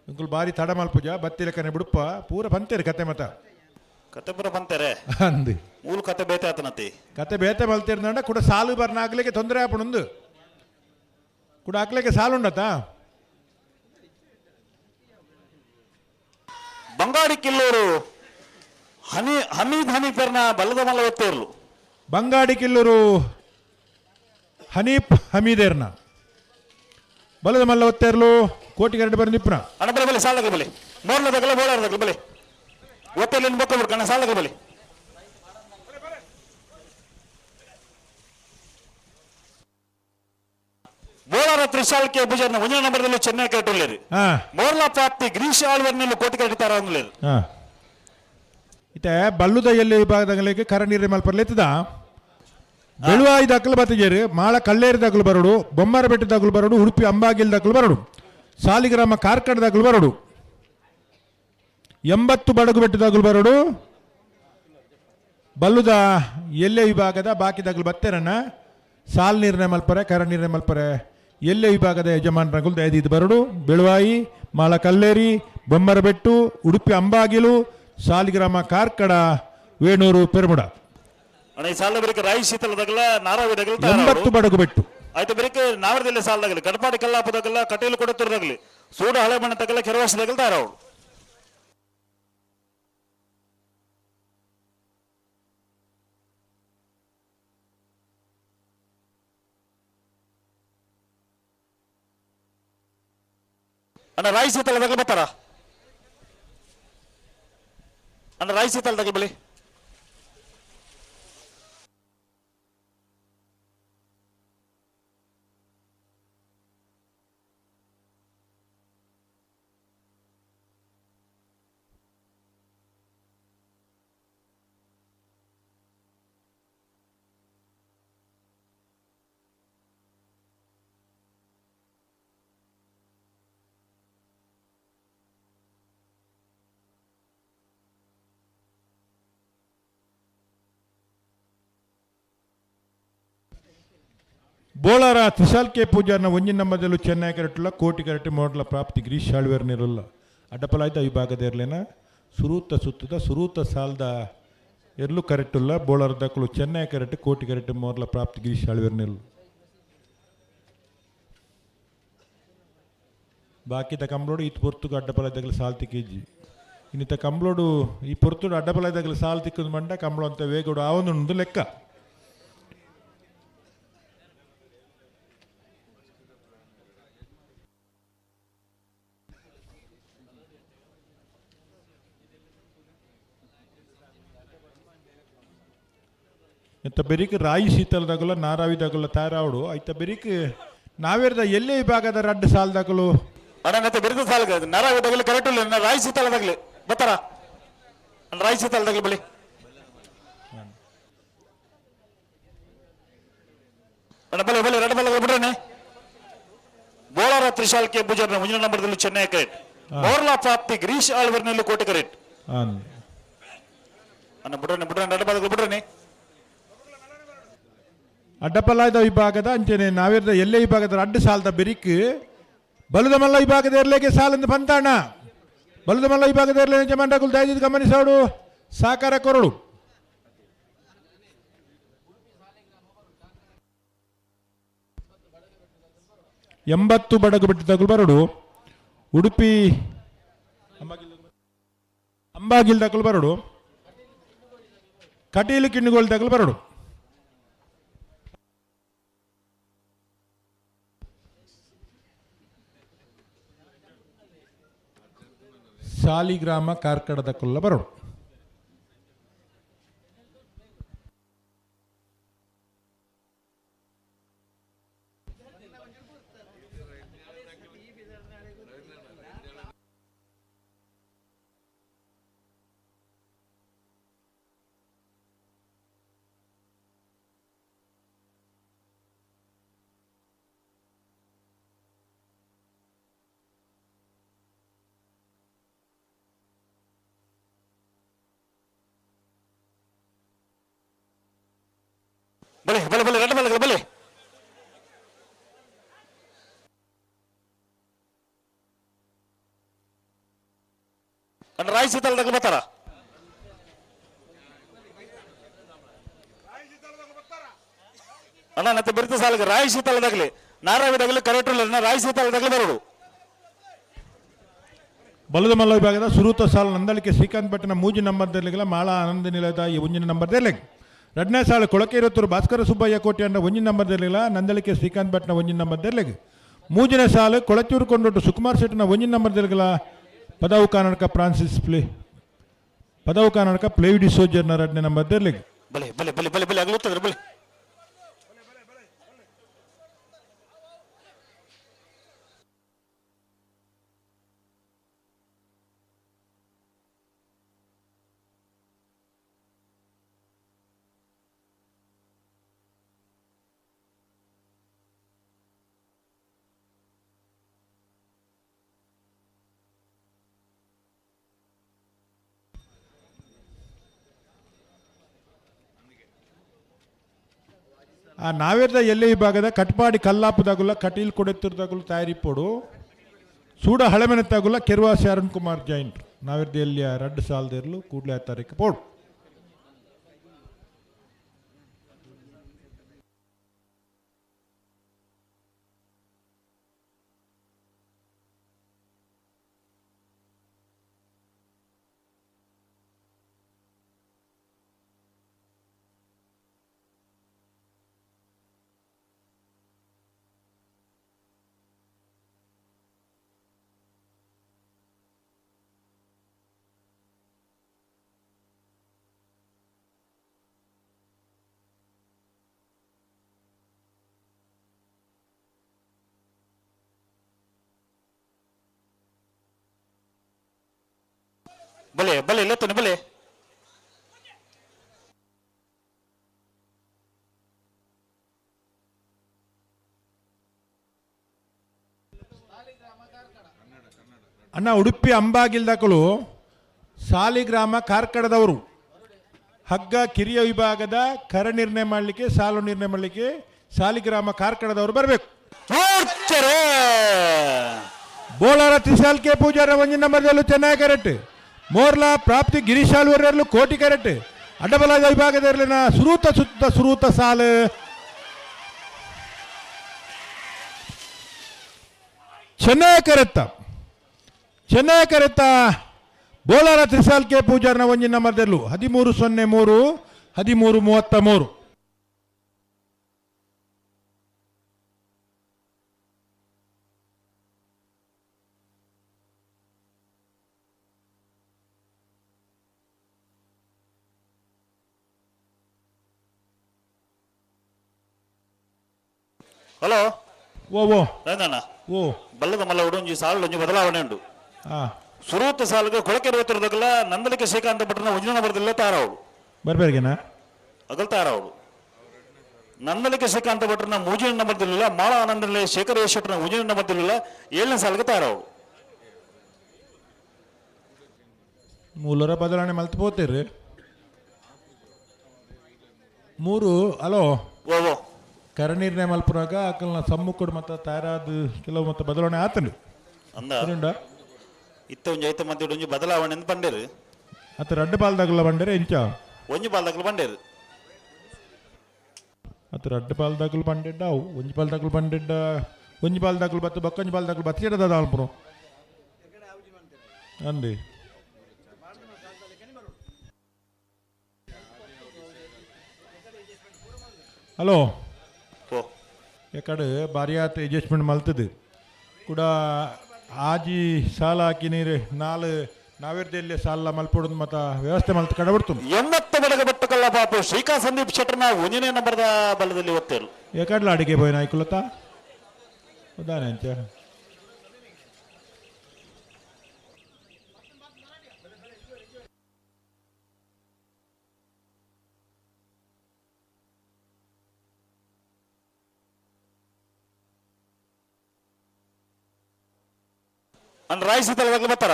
ಇಂಕುಲು ಬಾರಿ ತಡ ಮಲ್ಪುಜ ಬತ್ತಿಲ ಕನೆ ಬುಡುಪ ಪೂರ ಬಂತೇರು ಕತೆ ಮತ ಕತೆ ಪೂರ ಬಂತಾರೆ ಅಂದು ಮೂಲು ಕತೆ ಬೇತೆ ಆತನತಿ ಕತೆ ಬೇತೆ ಮಲ್ತಿರ್ನಂಡ ಕೂಡ ಸಾಲು ಬರ್ನ ಆಗ್ಲಿಕ್ಕೆ ತೊಂದರೆ ಆಪಣೊಂದು ಕೂಡ ಹಾಕ್ಲಿಕ್ಕೆ ಸಾಲು ಉಂಡತ. ಬಂಗಾಡಿ ಕಿಲ್ಲೂರು ಹಮೀದ್ ಹನೀಫರ್ನ ಬಲದ ಮಲ್ಲ ಒತ್ತೇರ್ಲು. ಬಂಗಾಡಿ ಕಿಲ್ಲೂರು ಹನೀಫ್ ಹಮೀದೇರ್ನ ಬಲದ ಮಲ್ಲ ಒತ್ತೇರ್ಲು ಕೋಟಿಗೆರಡು ಬರ ನಿಪ್ಪನ. ಅಣ್ಣ ಬಲೆ ಬಲೆ ಸಾಲದ ಬಲೆ ಮೂರನೇ ತಗಲ ಬೋಳಾರ ತಗಲ ಬಲೆ ಒತ್ತೆರ್ಲಿನ ಬೊಕ್ಕ ಬಿಡ್ಕಣ್ಣ ಸಾಲದ ಬಲೆ. ಬೋಳಾರ ತ್ರಿಶಾಲ್ ಕೆ ಪೂಜಾರ್ನ ಒಂಜನೇ ನಂಬರ್ದಲ್ಲಿ ಚೆನ್ನೈ ಕಟ್ಟುಲ್ಲೇರು. ಮೋರ್ಲಾ ಪ್ರಾಪ್ತಿ ಗಿರೀಶ್ ಆಳ್ವರ್ನಲ್ಲಿ ಕೋಟಿ ಕಟ್ಟಿತಾರ ಅಂದ್ಲೇರು. ಇತ್ತೆ ಬಲ್ಲುದ ಎಲ್ಲಿ ವಿಭಾಗದಂಗಲಿಗೆ ಕರ ನೀರು ಮಲ್ಪರ್ಲೆತ್ತದ ಬೆಳುವಾಯಿ ದಾಖಲು ಬತ್ತಿಜೇರು, ಮಾಳ ಕಲ್ಲೇರಿ ದಾಖಲು ಬರೋಡು, ಬೊಮ್ಮರ ಬೆಟ್ಟ ದಾಖಲು ಬರೋಡು, ಉಡುಪಿ ಅಂಬಾಗಿಲ್ ದಾಖಲು ಬರೋಡು, ಸಾಲಿಗ್ರಾಮ ಕಾರ್ಕಡ ದಾಖಲು ಬರೋಡು, 80 ಬಡಗು ಬೆಟ್ಟ ದಾಖಲು ಬರೋಡು, ಬಲ್ಲುದ ಎಲ್ಲೆ ವಿಭಾಗದ ಬಾಕಿ ದಾಖಲು ಬತ್ತೇರನ್ನ ಸಾಲ್ ನೀರನ್ನ ಮಲ್ಪರೆ ಕರ ನೀರನ್ನ ಮಲ್ಪರೆ ಎಲ್ಲೆ ವಿಭಾಗದ ಯಜಮಾನರಂಗುಲ್ ದಯದೀದ್ ಬರೋಡು. ಬೆಳುವಾಯಿ, ಮಾಳ ಕಲ್ಲೇರಿ, ಬೊಮ್ಮರಬೆಟ್ಟು, ಉಡುಪಿ ಅಂಬಾಗಿಲು, ಸಾಲಿಗ್ರಾಮ ಕಾರ್ಕಡ, ವೇಣೂರು ಪೆರುಮುಡ. ಅಣ್ಣ ಈ ಸಾಲ ಬರೀಕ್ ರಾಯಿ ಶೀತಲ ದಗಲ ನಾರಾವಿ ದಗಲ 80 ಬಡಗು ಬೆಟ್ಟು. ಆಯ್ತು ಬರೀಕ್ ನಾವರದಲ್ಲಿ ಸಾಲ ದಗಲಿ ಗಡಪಾಡಿ ಕಲ್ಲಾಪ ದಗಲ ಕಟೀಲು ಕೊಡತೂರು ದಗಲಿ ಸೂಡ ಹಳೆ ಮಣ್ಣ ತಗಲ ಕೆರವಾಸ ದಗಲ ತಾರವಳು. ಅಣ್ಣ ರಾಯಿ ಶೀತಲ ದಗಲ ಬರ್ತಾರ? ಅಣ್ಣ ರಾಯಿ ಶೀತಲ ದಗಲ ಬಲಿ. ಬೋಳಾರ ತ್ರಿಶಾಲ್ ಕೆ ಪೂಜಾರ್ನ ಒಂಜಿನ ನಂಬರ್ದಲ್ಲೂ ಚೆನ್ನೈ ಕರೆಟ್ಟುಲ್ಲ ಕೋಟಿ ಕರೆಕ್ಟ್ ಮೋಡ್ಲ ಪ್ರಾಪ್ತಿ ಗಿರೀಶ್ ಆಳ್ವೇರ್ ನೀರುಲ್ಲ ಅಡ್ಡಪಲಾಯ್ತ ವಿಭಾಗದ ಇರಲೇನ ಸುರೂತ ಸುತ್ತದ ಸುರೂತ ಸಾಲದ ಎಲ್ಲೂ ಕರೆಕ್ಟುಲ್ಲ. ಬೋಳಾರ ದಕ್ಕಲು ಚೆನ್ನೈ ಕರೆಕ್ಟ್ ಕೋಟಿ ಕರೆಕ್ಟ್ ಮೋರ್ಲ ಪ್ರಾಪ್ತಿ ಗಿರೀಶ್ ಆಳ್ವೇರ್ ನೀರು. ಬಾಕಿದ ಕಂಬ್ಳೋಡು ಇತ್ತು ಪೊರ್ತುಗು ಅಡ್ಡಪಲಾಯ್ದಗಲು ಸಾಲ್ ತಿಕ್ಕಿಜ್ಜಿ. ಇನ್ನಿತ ಕಂಬ್ಳೋಡು ಈ ಪೊರ್ತುಡು ಅಡ್ಡಪಲಾಯ್ದಗಲು ಸಾಲ್ ತಿಕ್ಕದು ಮಂಡ ಕಂಬ್ಳು ಅಂತ ವೇಗೋಡು ಆವೊಂದು ಲೆಕ್ಕ. ಇಂಥ ಬೆರಿಕ್ ರಾಯಿ ಶೀತಲದಾಗಲ್ಲ ನಾರಾವಿದಾಗಲ್ಲ ತಯಾರಾವಡು ಐತ ಬೆರಿಕ್ ನಾವೇರ್ದ ಎಲ್ಲೇ ವಿಭಾಗದ ರಡ್ಡು ಸಾಲದಾಗಲು. ಅಣ್ಣ ಮತ್ತೆ ಬೆರಿದ ಸಾಲ ನಾರಾವಿ ದಗಲಿ ಕರೆಕ್ಟ್ ಇಲ್ಲ ರಾಯಿ ಶೀತಲದಾಗಲಿ ಬರ್ತಾರ? ಅಣ್ಣ ರಾಯಿ ಶೀತಲದಾಗಲಿ ಬಲಿ. ಅಣ್ಣ ಬಲೆ ಬಲೆ ರಡ್ಡು ಬಲ ಬಿಡ್ರಣ್ಣ. ಬೋಳಾರ ತ್ರಿಶಾಲ್ ಕೆ ಪೂಜಾರ್ನ ಮುಂದಿನ ನಂಬರ್ದಲ್ಲಿ ಚೆನ್ನೈ ಕರೆಕ್ಟ್ ಮೋರ್ಲಾ ಪ್ರಾಪ್ತಿ ಗಿರೀಶ್ ಆಳ್ವರ್ನಲ್ಲಿ ಕೋಟೆ ಕರೆಕ್ಟ್. ಅಣ್ಣ ಬಿಡ್ರಣ್ಣ ಬಿಡ್ರಣ್ಣ ರಡ್ಡು ಬಲ ಬಿಡ್ರಣ್ಣ. ಅಡ್ಡಪಲ್ಲಾಯ್ದ ವಿಭಾಗದ ಅಂಚನೆ ನಾವೇರ್ದ ಎಲ್ಲೇ ವಿಭಾಗದ ರಡ್ಡು ಸಾಲದ ಬೆರಿಕ್ ಬಲದ ಮಲ್ಲ ವಿಭಾಗದ ಎರ್ಲೆಗೆ ಸಾಲಂದು ಪಂತಾಣ ಬಲದ ಮಲ್ಲ ವಿಭಾಗದ ಎರ್ಲೆ ಜಮಾಂಡಗುಲ್ ದಯದಿದ್ದು ಗಮನಿಸೋಡು ಸಾಕಾರ ಕೊರಡು. 80 ಬಡಗು ಬಿಟ್ಟು ತಗುಲು ಬರಡು, ಉಡುಪಿ ಅಂಬಾಗಿಲ್ ತಗುಲು ಬರಡು, ಕಟೀಲು ಕಿಣ್ಣುಗೋಲ್ ತಗುಲು ಬರಡು. ಸಾಲಿಗ್ರಾಮ ಕಾರ್ಕಡದ ಕೊಲ್ಲ ಬರೋಡು. ಬಲೆ ಬಲೆ ಬಲೆ ರಡ್ಡು ಬಲ ಬಲೆ. ಅಣ್ಣ ರಾಯಿ ಶೀತಲದಾಗ ಬರ್ತಾರ? ಅಣ್ಣ ಮತ್ತೆ ಬಿರ್ತ ಸಾಲಗ ರಾಯಿ ಶೀತಲದಾಗಲಿ ನಾರಾವಿದಾಗಲಿ ಕರೆಕ್ಟ್ ಇಲ್ಲ ರಾಯಿ ಶೀತಲದಾಗಲಿ ಬರೋದು. ಬಲದ ಮಲ್ಲ ವಿಭಾಗದ ಸುರೂತ ಸಾಲ ನಂದಳಿಕೆ ಶ್ರೀಕಾಂತ್ ಭಟ್ನ ಮೂಜಿ ನಂಬರ್ ದೆರ್ಲಿಗೆಲ್ಲ ಮಾಳ ಆನಂದ ನಿಲಯದ ಈ ಒಂಜಿನ ನಂಬರ್ ದೆರ್ಲಿಗೆ. ರಡ್ನೇ ಸಾಲು ಕೊಳಕೆ ಇರುತ್ತೂರು ಭಾಸ್ಕರ ಸುಬ್ಬಯ್ಯ ಕೋಟೆ ಅಂಡ ಒಂಜಿನ ನಂಬರ್ ದೆರ್ಲಿಲ್ಲ ನಂದಳಿಕೆ ಶ್ರೀಕಾಂತ್ ಭಟ್ನ ಒಂಜಿನ ನಂಬರ್ ದೆರ್ಲಿಗೆ. ಮೂಜಿನ ಸಾಲು ಕೊಳಚೂರು ಕೊಂಡೊಟ್ಟು ಸುಕುಮಾರ್ ಶೆಟ್ಟನ ಒಂಜಿನ ನಂಬರ್ ದೆರ್ಲಿಗೆಲ್ಲ ಪದವು ಕರ್ನಾಟಕ ಫ್ರಾನ್ಸಿಸ್ ಪ್ಲೇ ಪದವು ಕರ್ನಾಟಕ ಪ್ಲೇವಿ ಡಿಸೋಜರ್ನ ರಡ್ನೇ ನಂಬರ್ ದೆರ್ಲಿಗೆ. ಬಲೆ ಬಲೆ ಬಲೆ ಬಲೆ ಬಲೆ ಅಗಲುತ್ತದ್ರ ಬಲೆ. ಆ ನಾವೇರ್ದ ಎಲ್ಲೆ ವಿಭಾಗದ ಕಟ್ಪಾಡಿ ಕಲ್ಲಾಪದಾಗುಲ್ಲ ಕಟೀಲ್ ಕೊಡೆತ್ತುರ್ದಾಗುಲು ತಯಾರಿಪೋಡು ಸೂಡ ಹಳೆಮನೆ ತಾಗುಲ್ಲ ಕೆರ್ವಾಸಿ ಅರುಣ್ ಕುಮಾರ್ ಜೈನ್ ನಾವೇರ್ದ ಎಲ್ಲಿಯ ರಡ್ಡು ಸಾಲದಿರಲು ಕೂಡಲೇ ತಾರೀಕು ಪೋಡು. ಬಲೆ ಬಲೆ ಲೆತ್ತನೆ ಬಲೆ. ಅಣ್ಣ ಉಡುಪಿ ಅಂಬಾಗಿಲ್ದಕಲು ಸಾಲಿಗ್ರಾಮ ಕಾರ್ಕಡದವರು ಹಗ್ಗ ಕಿರಿಯ ವಿಭಾಗದ ಕರ ನಿರ್ಣಯ ಮಾಡಲಿಕ್ಕೆ ಸಾಲು ನಿರ್ಣಯ ಮಾಡಲಿಕ್ಕೆ ಸಾಲಿಗ್ರಾಮ ಕಾರ್ಕಡದವರು ಬರಬೇಕು. ಬೋಳಾರ ತ್ರಿಶಾಲ್ ಕೆ ಪೂಜಾರ ಒಂಜಿ ನಂಬರ್ದಲ್ಲೂ ಚೆನ್ನಾಗಿ ಕರೆಕ್ಟ್ ಮೋರ್ಲಾ ಪ್ರಾಪ್ತಿ ಗಿರೀಶಾಲ್ವರಲ್ಲೂ ಕೋಟಿ ಕರೆಕ್ಟ್ ಅಡ್ಡಬಲಾದ ವಿಭಾಗದಲ್ಲಿನ ಸುರೂತ ಸುತ್ತ ಸುರೂತ ಸಾಲು ಚೆನ್ನಾಗಿ ಕರೆತ್ತ ಚೆನ್ನಾಗಿ ಕರೆತ್ತ ಬೋಳಾರ ತ್ರಿಶಾಲ್ ಕೆ ಪೂಜಾರನ ಒಂಜಿ ನಂಬರ್ದಲ್ಲೂ 13:03 13:33. ಹಲೋ. ಓ ಓ ರಂಗಣ್ಣ. ಓ. ಬಲ್ಲದ ಮಲ್ಲ ಉಡೊಂಜಿ ಸಾಲು ಒಂಜಿ ಬದಲಾವಣೆ ಉಂಡು. ಸುರೂತ ಸಾಲುಗೆ ಕೊಳಕೆ ಹೋತಿರೋದಕ್ಕೆಲ್ಲ ನಂದಲಿಕೆ ಶ್ರೀಕಾಂತ ಭಟ್ರನ ಒಂಜಿನ ನಂಬರ್ದಲ್ಲೇ ತಾರವಳು. ಬರ್ಬೇಕೇನಾ? ಅಗಲ್ ತಾರವಳು. ನಂದಲಿಕೆ ಶ್ರೀಕಾಂತ ಭಟ್ರನ ಮೂಜಿನ ನಂಬರ್ದಿಲ್ಲ, ಮಾಳ ಆನಂದನಲ್ಲಿ ಶೇಖರ ಶೆಟ್ಟನ ಒಂಜಿನ ನಂಬರ್ದಿಲ್ಲ, ಏಳನೇ ಸಾಲಿಗೆ ತಾರವಳು. ಮೂಲರ ಬದಲಾವಣೆ ಮಲ್ತು ಪೋತೀರಿ ಮೂರು. ಹಲೋ. ಓ ಓ. ಕರ ನಿರ್ಣಯ ಮಲ್ಪುನಾಗ ಅಕಲ್ನ ಸಮ್ಮುಖಡು ಮತ್ತು ತಯಾರಾದ ಕೆಲವು ಮತ್ತು ಬದಲಾವಣೆ ಆತನು. ಅಂದ ಸರಿಂಡ? ಇತ್ತ ಒಂಜಿ ಐತ ಮಧ್ಯೆ ಒಂಜಿ ಬದಲಾವಣೆ ಅಂತ ಬಂಡೇರು. ಅತ್ತ ರಡ್ಡು ಪಾಲ್ದಾಗಲ ಬಂಡೇರೆ ಇಂಚ? ಒಂಜಿ ಪಾಲ್ದಾಗಲ ಬಂಡೇರು. ಅತ್ತ ರಡ್ಡು ಪಾಲ್ದಾಗಲು ಬಂಡೆಡ್ಡ ಅವು ಒಂಜಿ ಪಾಲ್ದಾಗಲು ಬಂಡೆಡ್ಡ ಒಂಜಿ ಪಾಲ್ದಾಗಲು ಬತ್ತು ಬಕ್ಕೊಂಜಿ ಪಾಲ್ದಾಗಲು ಬತ್ತಿಡದ ಅಲ್ಪುರು ಅಂದಿ. ಹಲೋ. ಓ. ಎಕಡೆ ಬಾರಿಯಾತ್ ಅಡ್ಜಸ್ಟ್ಮೆಂಟ್ ಮಲ್ತದೆ ಕೂಡ ಆಜಿ ಸಾಲ ಹಾಕಿ ನೀರು ನಾಲ್ ನಾವಿರ್ದೆಲ್ಲಿ ಸಾಲ ಮಲ್ಪೊಡೋದು ಮತ್ತ ವ್ಯವಸ್ಥೆ ಮಲ್ತು ಕಡಬಿಡ್ತು. 80 ಬಡಗ ಬೆಟ್ಟಕಲ್ಲ ಪಾಪು ಶ್ರೀಕಾಂತ್ ಸಂದೀಪ್ ಶೆಟ್ಟರ್ನ ಒಂಜನೇ ನಂಬರ್ದ ಬಲದಲ್ಲಿ ಒತ್ತೇರು. ಎಕಡ್ಲ ಅಡಿಗೆ ಬೋಯ್ ನಾಯ್ಕುಲತ ಉದಾನೆ ಅಂಚ. ಅಂದ್ರೆ ರಾಯ್ ಸೀತಲದಾಗಲೂ ಬರ್ತಾರ.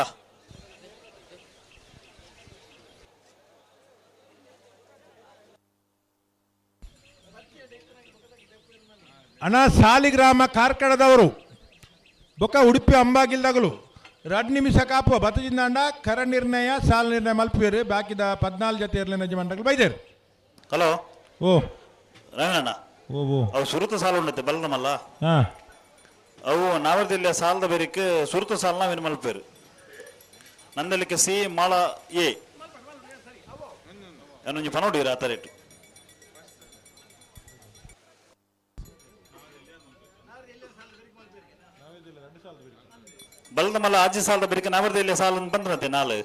ಅಣ್ಣ ಸಾಲಿಗ್ರಾಮ ಕಾರ್ಕಳದವರು ಬೊಕ್ಕ ಉಡುಪಿ ಅಂಬಾಗಿಲ್ದಾಗಲು ರಡ್ ನಿಮಿಷ ಕಾಪುವ ಬತ್ತಜಿಂದಾಂಡ ಕರ ನಿರ್ಣಯ ಸಾಲ ನಿರ್ಣಯ ಮಲ್ಪುವೇರು ಬಾಕಿದ 14 ಜೊತೆ ಇರಲಿ ನಜ ಮಂಡಗಳು ಬೈದೇರು. ಹಲೋ. ಓ. ರಂಗಣ್ಣ. ಓ ಓ. ಅವು ಸುರುತ ಸಾಲ ಉಂಡತ್ತೆ ಬಲ್ಲದಮಲ್ಲ. ಹಾ. ಅವು ನಾವರ್ದಿಲ್ಲ ಸಾಲದ ಬೇರಿಕ್ ಸುರುತ ಸಾಲನ ವಿನ್ ಮಲ್ಪೇರು. ನಂದಲಿಕ್ಕೆ ಸಿ ಮಾಳ ಎ ಅನ್ನೊಂಜಿ ಪನೋಡಿರ ಆ ರೇಟ್. ಬಲ್ಲದ ಮಲ್ಲ ಆಜಿ ಸಾಲದ ಬೇರಿಕೆ ನಾವರ್ದಿಲ್ಲ ಸಾಲ ಬಂದ್ರಂತೆ ನಾಲ್.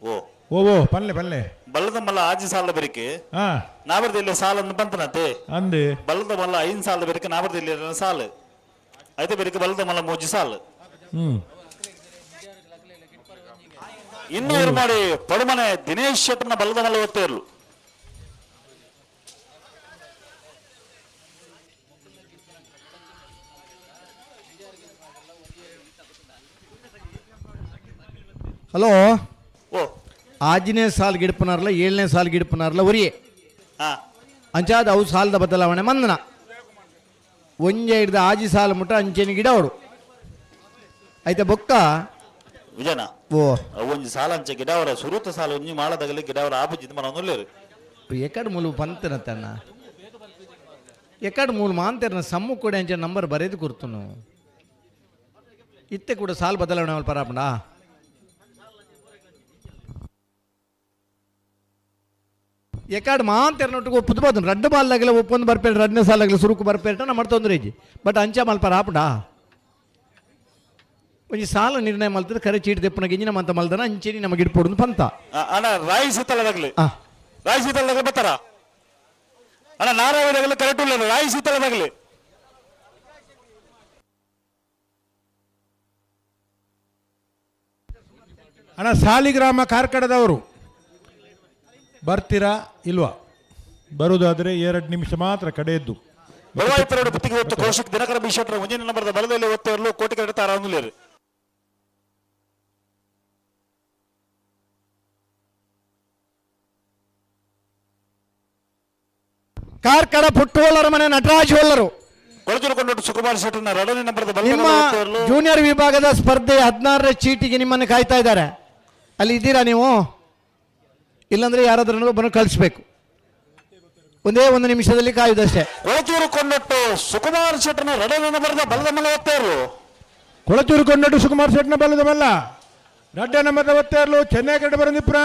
ಓ. ಓ ಓ ಪಲ್ಲೆ ಪಲ್ಲೆ. ಬಲ್ಲದ ಮಲ್ಲ ಆಜಿ ಸಾಲದ ಬೇರಿಕೆ ಹಾ. ನಾವರ್ದಿಲ್ಲ ಸಾಲ ಬಂತನಂತೆ. ಅಂದೆ. ಬಲ್ಲದ ಮಲ್ಲ ಐನ್ ಸಾಲದ ಬೇರಿಕೆ ನಾವರ್ದಿಲ್ಲ ಸಾಲ ಐತೆ ಬೇರಿಕೆ ಬಲ್ಲದ ಮಲ್ಲ ಮೂಜಿ ಸಾಲ. ಇನ್ನು ಏನು ಮಾಡಿ ಪಡುಮನೆ ದಿನೇಶ್ ಶೆಟ್ಟರ್ನ ಬಲ್ಲದ ಮಲ್ಲ ಒತ್ತೇರ್ಲು. ಹಲೋ. ಓ. ಆಜನೇ ಸಾಲ್ ಗಿಡಪನಾರ್ಲ ಏಳನೇ ಸಾಲ್ ಗಿಡಪನಾರ್ಲ ಒರಿಯೆ. ಹಾ. ಅಂಚಾದ ಅವು ಸಾಲದ ಬದಲಾವಣೆ ಮಂದನ. ಒಂಜೆ ಹಿಡ್ದು ಆಜಿ ಸಾಲ ಮುಟ್ಟ ಅಂಚೆನೆ ಗಿಡ ಅವಡು ಐತೆ ಬೊಕ್ಕ. ವಿಜಯನ. ಓ. ಒಂಜಿ ಸಾಲ ಅಂಚೆ ಗಿಡವರ ಸುರುತ ಸಾಲ ಒಂಜಿ ಮಾಳದಗಲಿ ಗಿಡವರ ಆಪುಜಿದ್ ಮನೊಂದುಲ್ಲೆರ್. ಎಕಡ್ ಮೂಲು ಪಂತನ ತನ್ನ ಎಕಡ್ ಮೂಲು ಮಾಂತೆರ್ನ ಸಮ್ಮು ಕೂಡ ಅಂಚೆ ನಂಬರ್ ಬರೆದು ಕೊರ್ತುನು. ಇತ್ತೆ ಕೂಡ ಸಾಲ್ ಬದಲಾವಣೆ ಮಲ್ಪರಾಪುಂಡ ಎಕಾಡ್ ಮಾಂತೆರ್ನೊಟ್ಟಿಗೆ ಒಪ್ಪುದು ಬಾದು ರಡ್ಡು ಬಾಲ್ ಆಗಲ ಒಪ್ಪೊಂದು ಬರ್ಪೇಟ ರಡ್ಡನೇ ಸಾಲ ಆಗಲಿ ಸುರುಕು ಬರ್ಪೇಟ ನಮ್ಮ ತೊಂದರೆ ಇಜ್ಜಿ ಬಟ್ ಅಂಚೆ ಮಲ್ಪರ ಆಪುಂಡ ಒಂಜಿ ಸಾಲ ನಿರ್ಣಯ ಮಲ್ತದ ಕರೆ ಚೀಟ್ ದೆಪ್ಪುನ ಗಿಂಜಿನ ಮಂತ ಮಲ್ದನ ಅಂಚೆನಿ ನಮಗೆ ಇಡ್ಪೊಡು ಪಂತ. ಅಣ್ಣ ರಾಯಿ ಸೀತಲದಾಗಲಿ. ರಾಯಿ ಸೀತಲದಾಗಲಿ ಬರ್ತಾರ ಅಣ್ಣ. ನಾರಾಯಣದಾಗಲಿ ಕರೆಕ್ಟ್ ಇಲ್ಲ ರಾಯಿ ಸೀತಲದಾಗಲಿ. ಅಣ್ಣ ಸಾಲಿಗ್ರಾಮ ಕಾರ್ಕಡದವರು ಬರ್ತೀರಾ ಇಲ್ವಾ? ಬರುವುದಾದರೆ 2 ನಿಮಿಷ ಮಾತ್ರ ಕಡೆಯದ್ದು. ಬೆಳವಾಯಿಪರೋಡು ಬುತ್ತಿಗೆ ಹೊತ್ತು ಕೌಶಿಕ್ ದಿನಕರ ಬಿ ಶೆಟ್ಟರ್ ಮುಂದಿನ ನಂಬರ್ದ ಬಲದಲ್ಲಿ ಒತ್ತೆರಲು ಕೋಟಿ ಕರೆಕ್ಟ್ ತಾರ. ಕಾರ್ಕಡ ಪುಟ್ಟುವಲ್ಲರ ಮನೆ ನಟರಾಜ್ ಹೊಲ್ಲರು. ಕೊಳಚೂರು ಕೊಂಡೊಟ್ಟು ಸುಕುಮಾರ್ ಶೆಟ್ಟರ್ನ ಎರಡನೇ ನಂಬರ್ದ ನಿಮ್ಮ ಬಲದಲ್ಲಿ ಒತ್ತೆರಲು. ಜೂನಿಯರ್ ವಿಭಾಗದ ಸ್ಪರ್ಧೆ 16ರ ಚೀಟಿಗೆ ನಿಮ್ಮನ್ನು ಕಾಯ್ತಾ ಇದ್ದಾರೆ. ಅಲ್ಲಿ ಇದ್ದೀರಾ ನೀವು? ಇಲ್ಲಾಂದ್ರೆ ಯಾರಾದ್ರೂ ಒಬ್ಬನ ಕಳಿಸ್ಬೇಕು. ಒಂದೇ ಒಂದು ನಿಮಿಷದಲ್ಲಿ ಕಾಯುವುದಷ್ಟೇ. ಕೊಳಚೂರು ಕೊಂಡೊಟ್ಟು ಸುಕುಮಾರ್ ಶೆಟ್ಟರ್ನ ಎರಡನೇ ನಂಬರ್ದ ಬಲದ ಮೇಲೆ ಒತ್ತೆರಲು. ಕೊಳಚೂರು ಕೊಂಡಟ್ಟು ಸುಕುಮಾರ್ ಶೆಟ್ಟನ ಬಲದ ಮಲ್ಲ ರಡ್ಡ ನಂಬರ್ದ ಒತ್ತೇರ್ಲು ಚೆನ್ನೈ ಕಡೆ ಬರಂದಿಪ್ರ.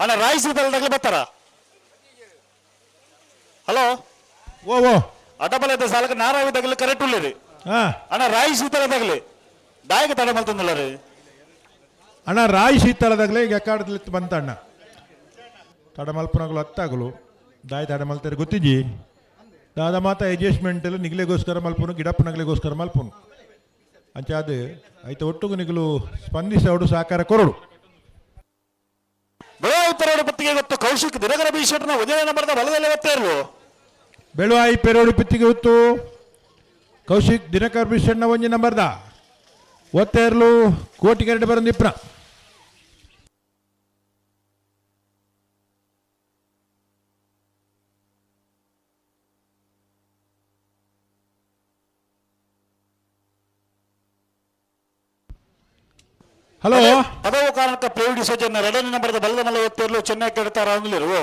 ಅಣ್ಣ ರಾಯಿ ಸೀತಲದಾಗಲಿ ಬರ್ತಾರ. ಹಲೋ. ಓ ಓ. ಅಡ್ಡಬಲದ ಸಾಲಕ್ಕೆ ನಾರಾಯಣದಾಗಲಿ ಕರೆಕ್ಟ್ ಉಳ್ಳೇರಿ. ಅಣ್ಣ ರಾಯಿ ಸೀತಲದಾಗಲಿ ದಾಯಕ ತಡೆ ಮಲ್ತಂದಿಲ್ಲ ರೀ. ಅಣ್ಣ ರಾಯಿ ಶೀತಲದಾಗಲೇ ಈಗ ಎಕ್ಕಾಡದಲ್ಲಿ ಬಂತ ಅಣ್ಣ ತಡ ಮಲ್ಪನಗಲು ಹತ್ತಾಗಲು ದಾಯಿ ತಡ ಮಲ್ತಾರೆ ಗೊತ್ತಿಜ್ಜಿ. ದಾದ ಮಾತ ಅಡ್ಜಸ್ಟ್ಮೆಂಟ್ ಎಲ್ಲ ನಿಗ್ಲೆಗೋಸ್ಕರ ಮಲ್ಪನು ಗಿಡಪ್ಪನಗ್ಲಿಗೋಸ್ಕರ ಮಲ್ಪನು ಅಂಚೆ ಅದು ಐತ ಒಟ್ಟುಗು ನಿಗಲು ಸ್ಪಂದಿಸೋಡು ಸಹಕಾರ ಕೊರಡು. ಬೆಳವಾಯಿ ಪತ್ತಿಗೆ ಗೊತ್ತು ಕೌಶಿಕ್ ದಿನಕರ ಬಿ ಶೆಟ್ಟರ್ನ ಒಂದನೇ ನಂಬರ್ದ ಬಲದಲ್ಲಿ ಒತ್ತೆರಲು. ಬೆಳುವಾಯಿ ಪೆರೋಡು ಪಿತ್ತಿಗೆ ಹೊತ್ತು ಕೌಶಿಕ್ ದಿನಕರ್ ಬಿಷಣ್ಣ ಒಂಜಿ ನಂಬರ್ದ ಒತ್ತೇರ್ಲು ಕೋಟಿಗೆರಡು ಬರಂದಿಪ್ರ. ಹಲೋ. ಪದವು ಕಾರಣಕ್ಕೆ ಪ್ರೇವಿಡಿ ಸೋಜನ್ನ ಎರಡನೇ ನಂಬರ್ದ ಬಲದ ಮಲ್ಲ ಒತ್ತೆರಲು ಚೆನ್ನೈ ಕೆಡ್ತಾರ ಅಂದ್ಲಿರು.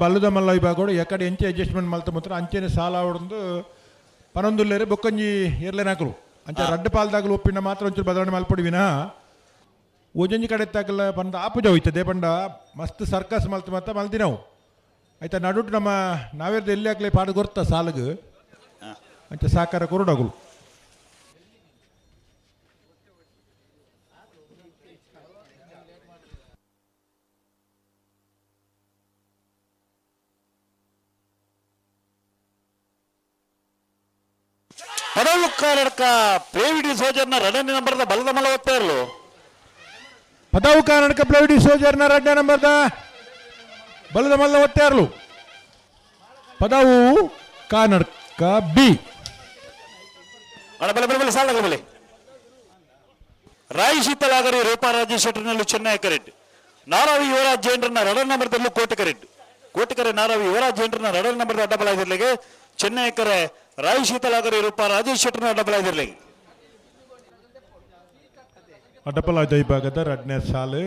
ಬಲ್ಲದ ಮಲ್ಲ ವಿಭಾಗಡು ಎಕಡೆ ಎಂಚೆ ಅಡ್ಜಸ್ಟ್ಮೆಂಟ್ ಮಲ್ತ ಮಾತ್ರ ಅಂಚೆನೆ ಸಾಲ ಅವಡೊಂದು ಪನೊಂದುಲ್ಲೇರು ಬೊಕ್ಕಂಜಿ ಏರ್ಲೇನಾಕಲು ಅಂಚೆ ರಡ್ಡು ಪಾಲ್ದಾಗಲು ಒಪ್ಪಿನ ಮಾತ್ರ ಒಂಚೂರು ಬದಲಾವಣೆ ಮಲ್ಪಡಿ ವಿನಃ ಓಜಂಜಿ ಕಡೆ ತಾಕಲ್ಲ ಪಂಡ ಆಪುಜ ಹೋಯ್ತದೆ ಪಂಡ ಮಸ್ತ್ ಸರ್ಕಸ್ ಮಲ್ತ ಮತ್ತ ಮಲ್ದಿನವು ಆಯ್ತಾ ನಡುಟು ನಮ್ಮ ನಾವೇರ್ದ ಎಲ್ಲಿ ಹಾಕ್ಲಿ ಪಾಡು ಗೊರ್ತ ಸಾಲಗು ಅಂಚೆ ಸಾಕಾರ ಕೊರಡಾಗುಲು. ಪದವು ಕಾರಣಕ್ಕ ಪ್ರೇವಿಡಿ ಸೋಜನ್ನ ಎರಡನೇ ನಂಬರ್ದ ಬಲದ ಮಲ್ಲ ಒತ್ತೆರಲು. ಪದವು ಕಾರಣಕ್ಕೆ ಪ್ಲೇವಿಡಿ ಸೋಜರ್ನ ರಡ್ಡ ನಂಬರ್ದ ಬಲದ ಮಲ್ಲ ಒತ್ತೇರ್ಲು. ಪದವು ಕಾನಡ್ಕ ಬಿ. ಅಣ್ಣ ಬಲೆ ಬಲೆ ಬಲೆ ಸಾಲ ಬಲೆ. ರಾಯಿ ಶೀತಲಾಗರಿ ರೂಪಾ ರಾಜೇಶ್ ಶೆಟ್ಟರ್ನಲ್ಲಿ ಚೆನ್ನೈ ಕರೆಕ್ಟ್ ನಾರಾವಿ ಯುವರಾಜ್ ಜೈನ್ರನ್ನ ಎರಡನೇ ನಂಬರ್ದಲ್ಲಿ ಕೋಟೆ ಕರೆಕ್ಟ್ ಕೋಟಿಕರೆ ನಾರಾವಿ ಯುವರಾಜ್ ಜೈನ್ರನ್ನ ಎರಡನೇ ನಂಬರ್ದ ಅಡ್ಡಬಲಾಗಿರ್ಲಿಗೆ ಚೆನ್ನೈ ಕರೆ ರಾಯಿ ಶೀತಲಾಗರಿ ರೂಪಾ ರಾಜೇಶ್ ಶೆಟ್ಟರ್ನ ಅಡ್ಡಬಲಾಗಿರ್ಲಿಗೆ. ಅಡ್ಡಪಲಾದ ವಿಭಾಗದ ರಡ್ಡನೇ ಸಾಲು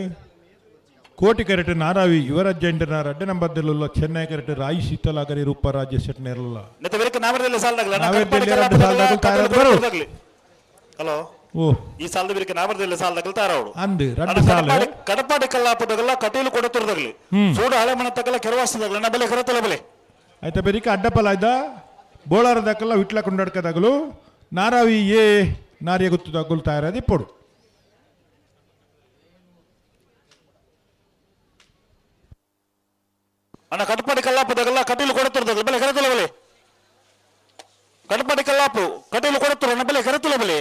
ಕೋಟಿ ಕರೆಟ್ ನಾರಾವಿ ಯುವರಾಜ್ ಜೈನ್ರನ್ನ ರಡ್ಡ ನಂಬರ್ದಲ್ಲ ಚೆನ್ನೈ ಕರೆಟ್ ರಾಯಿ ಶೀತಲಾಗರಿ ರೂಪಾ ರಾಜೇಶ್ ಶೆಟ್ಟರ್ನ ಇರಲಿಲ್ಲ. ಹಲೋ. ಓ. ಈ ಸಾಲದ ಬಿರಿಕೆ ನಾಮರದಲ್ಲಿ ಸಾಲದಾಗಲು ತಾರವಡು. ಅಂದು ರಡ್ಡು ಸಾಲು. ಕಡಪಾಡಿ ಕಲ್ಲಾಪದಗಲ್ಲ ಕಟೀಲು ಕೊಡತುರದಗಲಿ ಸೂಡು ಹಳೆ ಮನೆ ತಗಲ ಕೆರವಾಸದಾಗಲ ನಾ ಬಲೆ ಕರತಲ ಬಲೆ. ಆಯ್ತಾ ಬೆರಿಕ ಅಡ್ಡಪಲಾಯ್ದ ಬೋಳಾರ ದಾಕಲ್ಲ ವಿಟ್ಲ ಕೊಂಡಾಡ್ಕದಾಗಲು ನಾರಾವಿ ಎ ನಾರಿಯ ಗುತ್ತದಾಗಲು ತಯಾರಾದಿ ಪೊಡು. ಅಣ್ಣ ಕಟಪಾಡಿ ಕಲ್ಲಾಪದಗಲ್ಲ ಕಟೀಲು ಕೊಡತುರದಗಲ ಬಲೆ ಕರತಲ ಬಲೆ. ಕಟಪಾಡಿ ಕಲ್ಲಾಪು ಕಟೀಲು ಕೊಡತುರ ನಾ ಬಲೆ ಕರತಲ ಬಲೆ.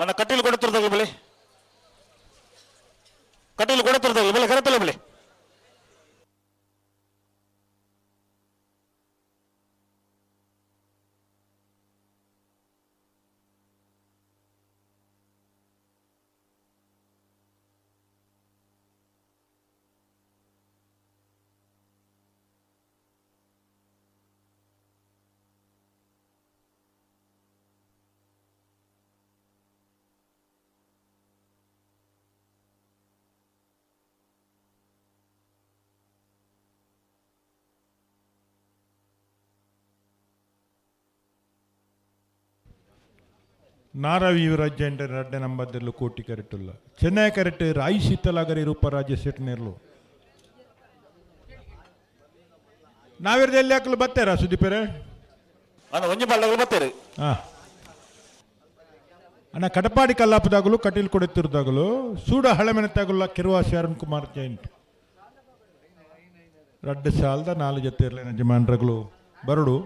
ಅಣ್ಣ ಕಟೀಲು ಕೊಡುತ್ತಿರ್ದಾಗ ಬಳಿ ಕಟೀಲು ಕೊಡುತ್ತಿರ್ದಾಗ ಬಳಿ ಕರೆತಲ್ಲ ಬಳಿ. ನಾರವಿ ಯುವರಾಜ್ ರಡ್ಡೆ ನಂಬರ್ದಲ್ಲೂ ಕೋಟಿ ಕರೆಟುಲ್ಲ ಚೆನ್ನೈ ಕರೆಟ್ ರಾಯಿ ಶೀತಲಾಗರಿ ರೂಪ ರಾಜ್ಯ ಸೆಟ್ನೇರ್ಲು ನಾವಿರ್ದ ಎಲ್ಲಿ ಹಾಕಲು ಬತ್ತೇರಾ ಸುದೀಪರೇ? ಅಣ್ಣ ಒಂಜಿ ಬಾಲ್ದಾಗಲು ಬತ್ತೇರು. ಹಾ ಅಣ್ಣ, ಕಟಪಾಡಿ ಕಲ್ಲಾಪದಾಗಲು ಕಟೀಲ್ ಕೊಡೆತ್ತಿರುದಾಗಲು ಸೂಡ ಹಳೆಮೆನತಾಗಲ್ಲ ಕಿರುವಾಸಿ ಅರುಣ್ ಕುಮಾರ್ ಜೈಂಟ್ ರಡ್ಡು ಸಾಲದ ನಾಲು ಜೊತೆ ಇರಲಿ ಯಜಮಾನ್ರಗಳು ಬರಡು.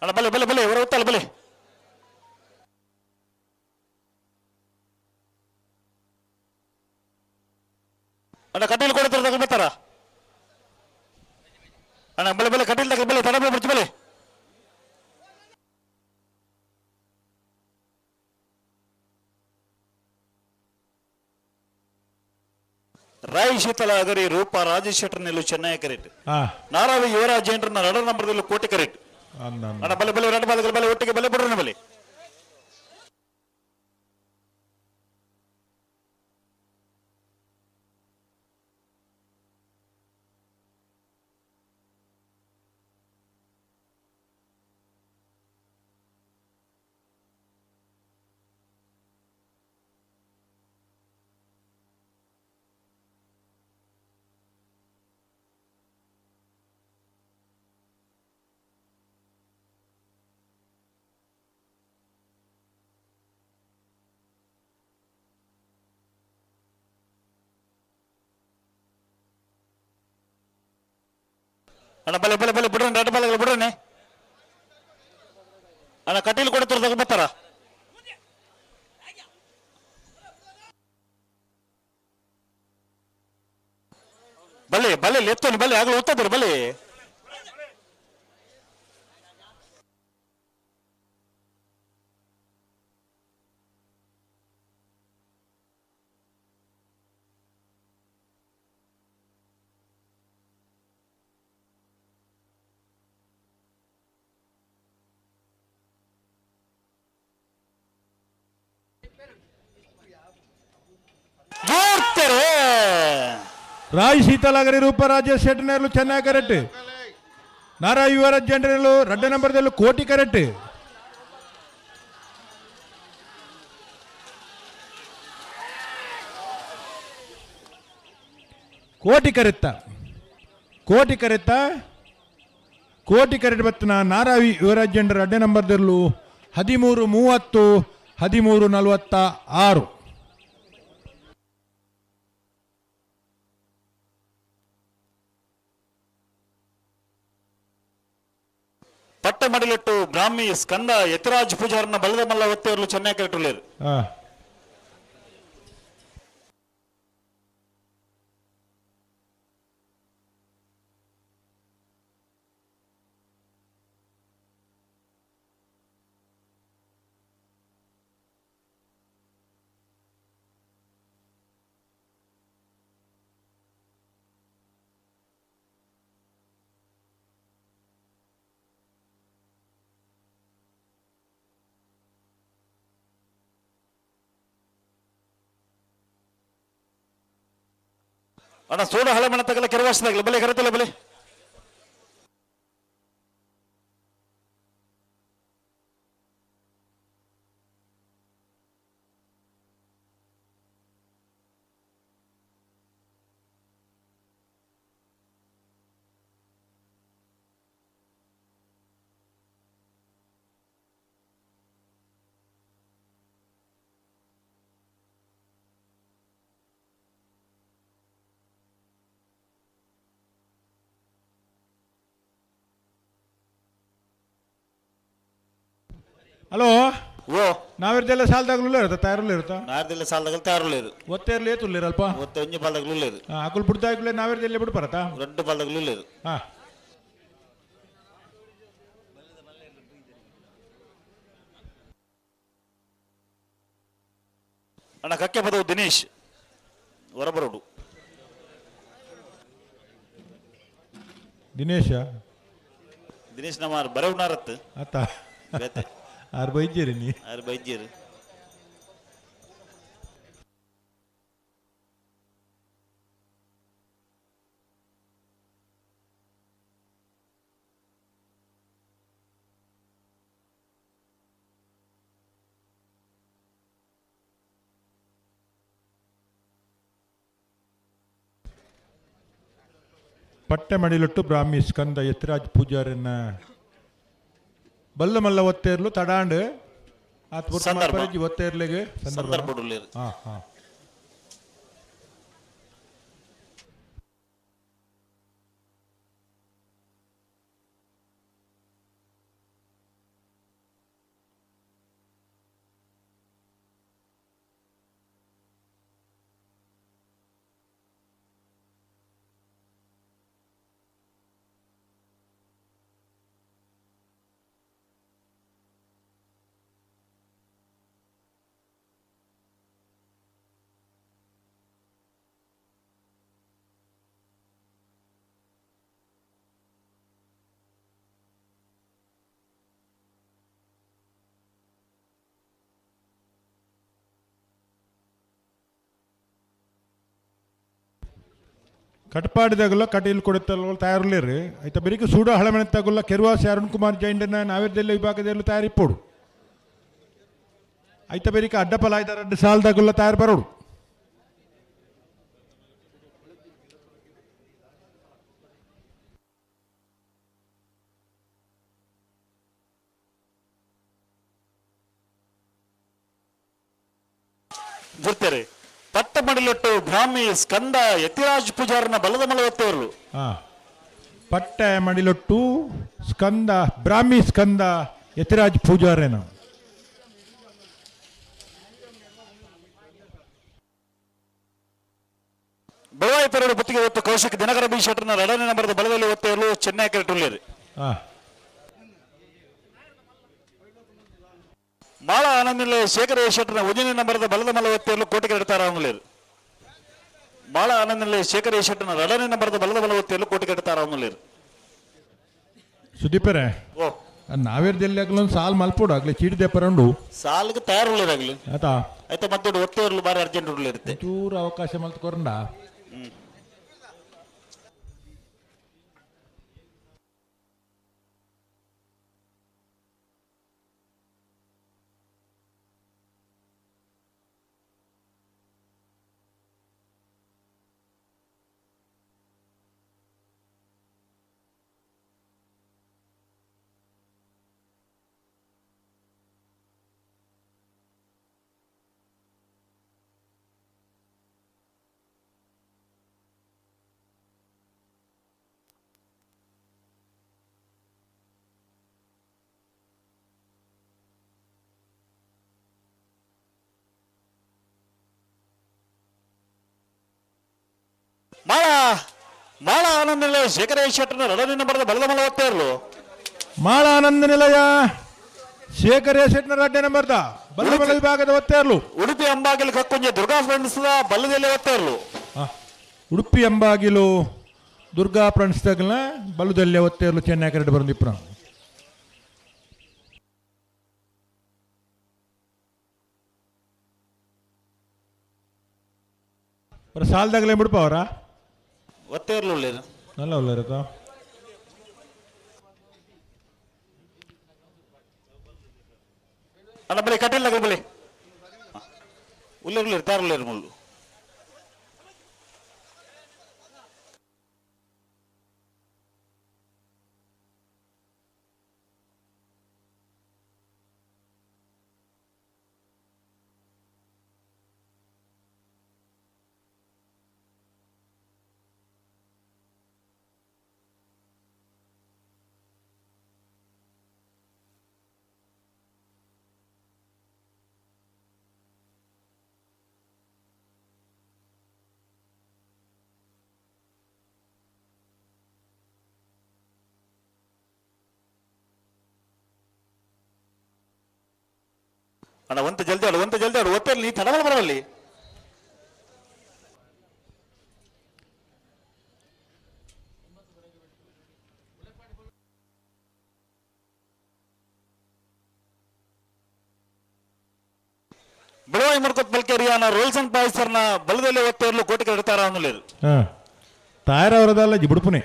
ಅಣ್ಣ ಬಲೆ ಬಲೆ ಬಲೆ ಹೊರ ಹೊತ್ತಲ್ಲ ಬಲೆ. ಅಣ್ಣ ಕಟೀಲು ಕೊಡುತ್ತಿರ್ದಾಗ ಬರ್ತಾರ ಅಣ್ಣ ಬಲೆ ಬಲೆ ಕಟೀಲ್ ತಗ ಬಲೆ ತಡ ಬಿಡ್ತಿ ಬಲೆ. ರಾಯ್ ಶೀತಲ ಅಗರಿ ರೂಪ ರಾಜೇಶ್ ಶೆಟ್ಟರ್ ನಿಲ್ಲು ಚೆನ್ನೈ ಕರೆಟ್ ನಾರಾವಿ ಯುವರಾಜ್ ಜೈನ್ರನ್ನ ರಡ ನಂಬರ್ದಲ್ಲಿ ಕೋಟೆ ಕರೆಟ್. ಅಣ್ಣ ಬಲೆ ಬಲೆ ಎರಡು ಬಾಲಕರು ಬಲೆ ಒಟ್ಟಿಗೆ ಬಲೆ ಬಿಡ್ರಿ ಬಲೆ. ಅಣ್ಣ ಬಲೆ ಬಲೆ ಬಲೆ ಬಿಡ್ರಿ ಎರಡು ಬಾಲಗಳು ಬಿಡ್ರಿ. ಅಣ್ಣ ಕಟೀಲು ಕೊಡುತ್ತಿರ್ದಾಗ ಬರ್ತಾರ ಬಲೆ ಬಲೆ ಎತ್ತೋನಿ ಬಲೆ ಆಗಲು ಒತ್ತದ್ರು ಬಲೆ. ರಾಯ್ ಶೀತಲಾಗರಿ ರೂಪ ರಾಜೇಶ್ ಶೆಟ್ಟನೇರ್ಲು ಚೆನ್ನೈ ಕರೆಕ್ಟ್ ನಾರಾ ಯುವರಾಜ್ ಜಂಡ್ರೇಲು ರಡ್ಡ ನಂಬರ್ದಲ್ಲೂ ಕೋಟಿ ಕರೆಕ್ಟ್. ಕೋಟಿ ಕರೆತ್ತ ಕೋಟಿ ಕರೆತ್ತ ಕೋಟಿ ಕರೆಟ್ ಬತ್ತನ ನಾರಾವಿ ಯುವರಾಜ್ ಜಂಡ್ರ ಅಡ್ಡೆ ನಂಬರ್ದಲ್ಲೂ 13:30 13:46. ಪಟ್ಟ ಮಡಿಲಿಟ್ಟು ಬ್ರಾಹ್ಮಿ ಸ್ಕಂದ ಯತಿರಾಜ್ ಪೂಜಾರನ್ನ ಬಲದ ಮಲ್ಲ ಒತ್ತೆಯವರು ಚೆನ್ನೈ ಕರೆಟುಳ್ಳೇರು. ಅಣ್ಣ ಸೋಡ ಹಳೆ ಮನೆ ತಗಲ ಕೆರವಾಸದಾಗಲಿ ಬಲೆ ಕರೆತಲ್ಲ ಬಲೆ. ಹಲೋ. ಓ. ನಾವಿರ್ದೆಲ್ಲ ಸಾಲದಾಗಲೂ ಇರುತ್ತಾ ತಯಾರುಲ್ಲ ಇರುತ್ತಾ? ನಾರ್ದೆಲ್ಲ ಸಾಲದಾಗ ತಯಾರುಳ್ಳೇರು. ಒತ್ತೇರ್ಲಿ ಏತುಲ್ಲೇರು ಅಲ್ಪ? ಒತ್ತೆ ಒಂಜಿ ಪಾಲ್ದಾಗಲು ಉಲ್ಲೇರು. ಅಕುಲ್ ಬಿಡ್ತಾಗ್ಲೇ ನಾವಿರ್ದೆಲ್ಲ ಬಿಡು ಬರತ್ತಾ? ರಡ್ಡು ಪಾಲ್ದಾಗಲು ಉಲ್ಲೇರು. ಹಾ. ಅಣ್ಣ ಕಕ್ಕೆ ಪದವು ದಿನೇಶ್ ಹೊರಬರೋಡು. ದಿನೇಶ. ದಿನೇಶ್ ನಮ್ಮ ಬರವನಾರತ್. ಆತ. ಬೇತೆ. ಆರು ಬೈಜೇರಿ ನೀ. ಆರು ಬೈಜೇರಿ. ಪಟ್ಟೆ ಮಡಿಲೊಟ್ಟು ಬ್ರಾಹ್ಮಿ ಸ್ಕಂದ ಯತಿರಾಜ್ ಪೂಜಾರನ್ನ ಬಲ್ಲ ಮಲ್ಲ ಒತ್ತೇರ್ಲು ತಡಾಂಡ್ ಆತ್ ಪೊರ್ತು ಸಂದರ್ಭ. ಮಲ್ಪರೆಜ್ಜಿ ಒತ್ತೇರ್ಲೆಗ್ ಸಂದರ್ಭ. ಸಂದರ್ಭ ಉಲ್ಲೇರು. ಹಾ ಹಾ. ಕಟ್ಪಾಡಿದಾಗಲ್ಲ ಕಟೀಲ್ ಕೊಡುತ್ತಲ್ಲ ತಯಾರುಲೇರು ಆಯ್ತಾ ಬೆರಿಕೆ ಸೂಡ ಹಳಮಣೆ ತಗುಲ್ಲ ಕೆರುವಾಸಿ ಅರುಣ್ ಕುಮಾರ್ ಜೈಂಡನ ನಾವಿರ್ದೆಲ್ಲ ವಿಭಾಗದಲ್ಲಿ ತಯಾರಿಪ್ಪೋಡು ಆಯ್ತಾ ಬೆರಿಕೆ ಅಡ್ಡಪಲ ಆಯ್ತಾರ ಅಡ್ಡ ಸಾಲದಾಗುಲ್ಲ ತಯಾರು ಬರೋಡು. ಬರ್ತಾರೆ ಪಟ್ಟ ಮಡಿಲೊಟ್ಟು ಬ್ರಾಹ್ಮಿ ಸ್ಕಂದ ಯತಿರಾಜ್ ಪೂಜಾರನ ಬಲದ ಮಲ ಒತ್ತೇರ್ಲು. ಹಾ ಪಟ್ಟೆ ಮಡಿಲೊಟ್ಟು ಸ್ಕಂದ ಬ್ರಾಹ್ಮಿ ಸ್ಕಂದ ಯತಿರಾಜ್ ಪೂಜಾರೇನ. ಬೆಳವಾಯಿ ಪೆರಡು ಬುತ್ತಿಗೆ ಒತ್ತು ಕೌಶಿಕ್ ದಿನಕರ ಬಿ ಶೆಟ್ಟರ್ನ ಎರಡನೇ ನಂಬರದ ಬಲದಲ್ಲಿ ಒತ್ತೇರ್ಲು ಚೆನ್ನೈ ಕೆರೆಟುಳ್ಳೇರು. ಹಾ. ಮಾಳ ಆನಂದಿಲೆ ಶೇಖರ ಎ ಶೆಟ್ಟರ್ನ ಒಂದನೇ ನಂಬರದ ಬಲದ ಮಲ ಒತ್ತೇರ್ಲು ಕೋಟಿಗೆ ಎಡ್ತಾರ. ಮಾಳ ಆನಂದಿಲೆ ಶೇಖರ ಎ ಶೆಟ್ಟರ್ನ ಎರಡನೇ ನಂಬರದ ಬಲದ ಮಲ ಒತ್ತೇರ್ಲು ಕೋಟಿಗೆ ಎಡ್ತಾರ. ಸುದೀಪರೇ. ಓ. ನಾವೇರ್ದೆಲ್ಲಿ ಒಂದು ಸಾಲ್ ಮಲ್ಪೋಡು ಆಗ್ಲಿ ಚೀಟಿ ದೆಪ್ಪರಂಡು. ಸಾಲಿಗೆ ತಯಾರುಳ್ಳೇರಾಗ್ಲಿ. ಆತಾ. ಆಯ್ತಾ ಮತ್ತೆ ಒತ್ತೇರ್ಲು ಬಾರಿ ಅರ್ಜೆಂಟ್ ಉಳ್ಳಿರುತ್ತೆ. ಚೂರು ಅವಕಾಶ ಮಲ್ತ್ಕೊರಂಡ. ಮಾಳ ಮಾಳ ಆನಂದ ನಿಲಯ ಶೇಖರ ಎ ಶೆಟ್ಟರ್ನ ಎರಡನೇ ನಂಬರದ ಬಲದ ಮಲ ಒತ್ತೇರ್ಲು. ಮಾಳ ಆನಂದ ನಿಲಯ ಶೇಖರ್ ಎ ಶೆಟ್ನ ರಡ್ಡೆ ನಂಬರ್ದ ಬಲ್ಲ ಮಲ್ಲ ವಿಭಾಗದ ಒತ್ತೇರ್ಲು. ಉಡುಪಿ ಅಂಬಾಗಿಲು ಕಕ್ಕುಂಜೆ ದುರ್ಗಾ ಫ್ರೆಂಡ್ಸ್ ಬಲ್ಲದಲ್ಲಿ ಒತ್ತೇರ್ಲು. ಆ, ಉಡುಪಿ ಎಂಬಾಗಿಲು ದುರ್ಗಾ ಫ್ರೆಂಡ್ಸ್ ತಗಲ ಬಲ್ಲದಲ್ಲೇ ಒತ್ತೇರ್ಲು ಚೆನ್ನೈ ಕರೆಡ್ ಬಂದಿಪ್ಪ. ಸಾಲದಾಗಲೇ ಬಿಡಪ್ಪ ಅವರ. ಒತ್ತೇರ್ಲು ಉಳ್ಳೇರು. ನಲ್ಲ ಉಳ್ಳೇರತ್ತ. ಅಣ್ಣ ಬಳಿ ಕಟ್ಟಿಲ್ಲ ಬಳಿ ಉಳ್ಳೇರು ಉಳ್ಳೇರು ತಾರು ಉಳ್ಳೇರು ಮುಳ್ಳು. ಅಣ್ಣ ಒಂತ ಜಲ್ದಿ ಆಡು, ಒಂತ ಜಲ್ದಿ ಆಡು, ಒತ್ತಲ್ಲಿ ನೀ ತಡವಲ್ ಬರವಲ್ಲಿ. ಬಿಳುವಾಯಿ ಮುರ್ಕೊತ್ ಬಲ್ಕೇರಿಯಾನ ರೋಲ್ಸ್ ಅಂಡ್ ಪಾಯ್ಸರ್ನ ಬಲದಲ್ಲಿ ಒತ್ತೇರ್ಲು ಕೋಟಿಗೆ ಇಡ್ತಾರ ಅನ್ನಲಿರು. ತಾಯರವರದಲ್ಲ ಜಿಬುಡ್ಪುನೆ.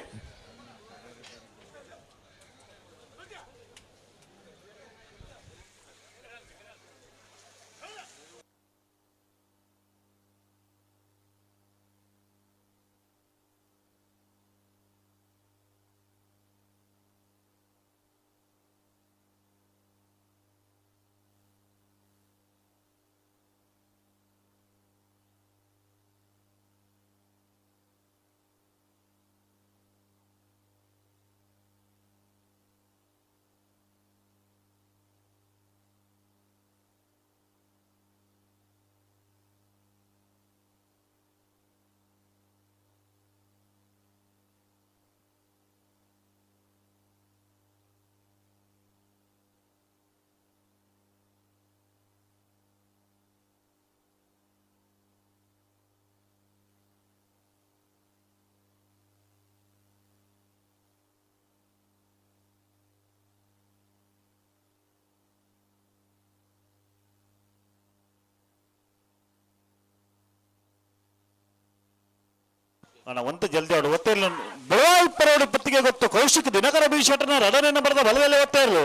ಅಣ್ಣ ಒಂತ ಜಲ್ದಿ ಆಡು, ಒತ್ತೆ ಇರ್ಲು. ಬೆಳವಾಯಿ ಪರೋಡು ಪತ್ತಿಗೆ ಗೊತ್ತು ಕೌಶಿಕ್ ದಿನಕರ ಬಿ ಶೆಟ್ಟರ್ನ ರಡನೆ ಬರೆದ ಬಲದಲ್ಲಿ ಒತ್ತೆ ಇರ್ಲು.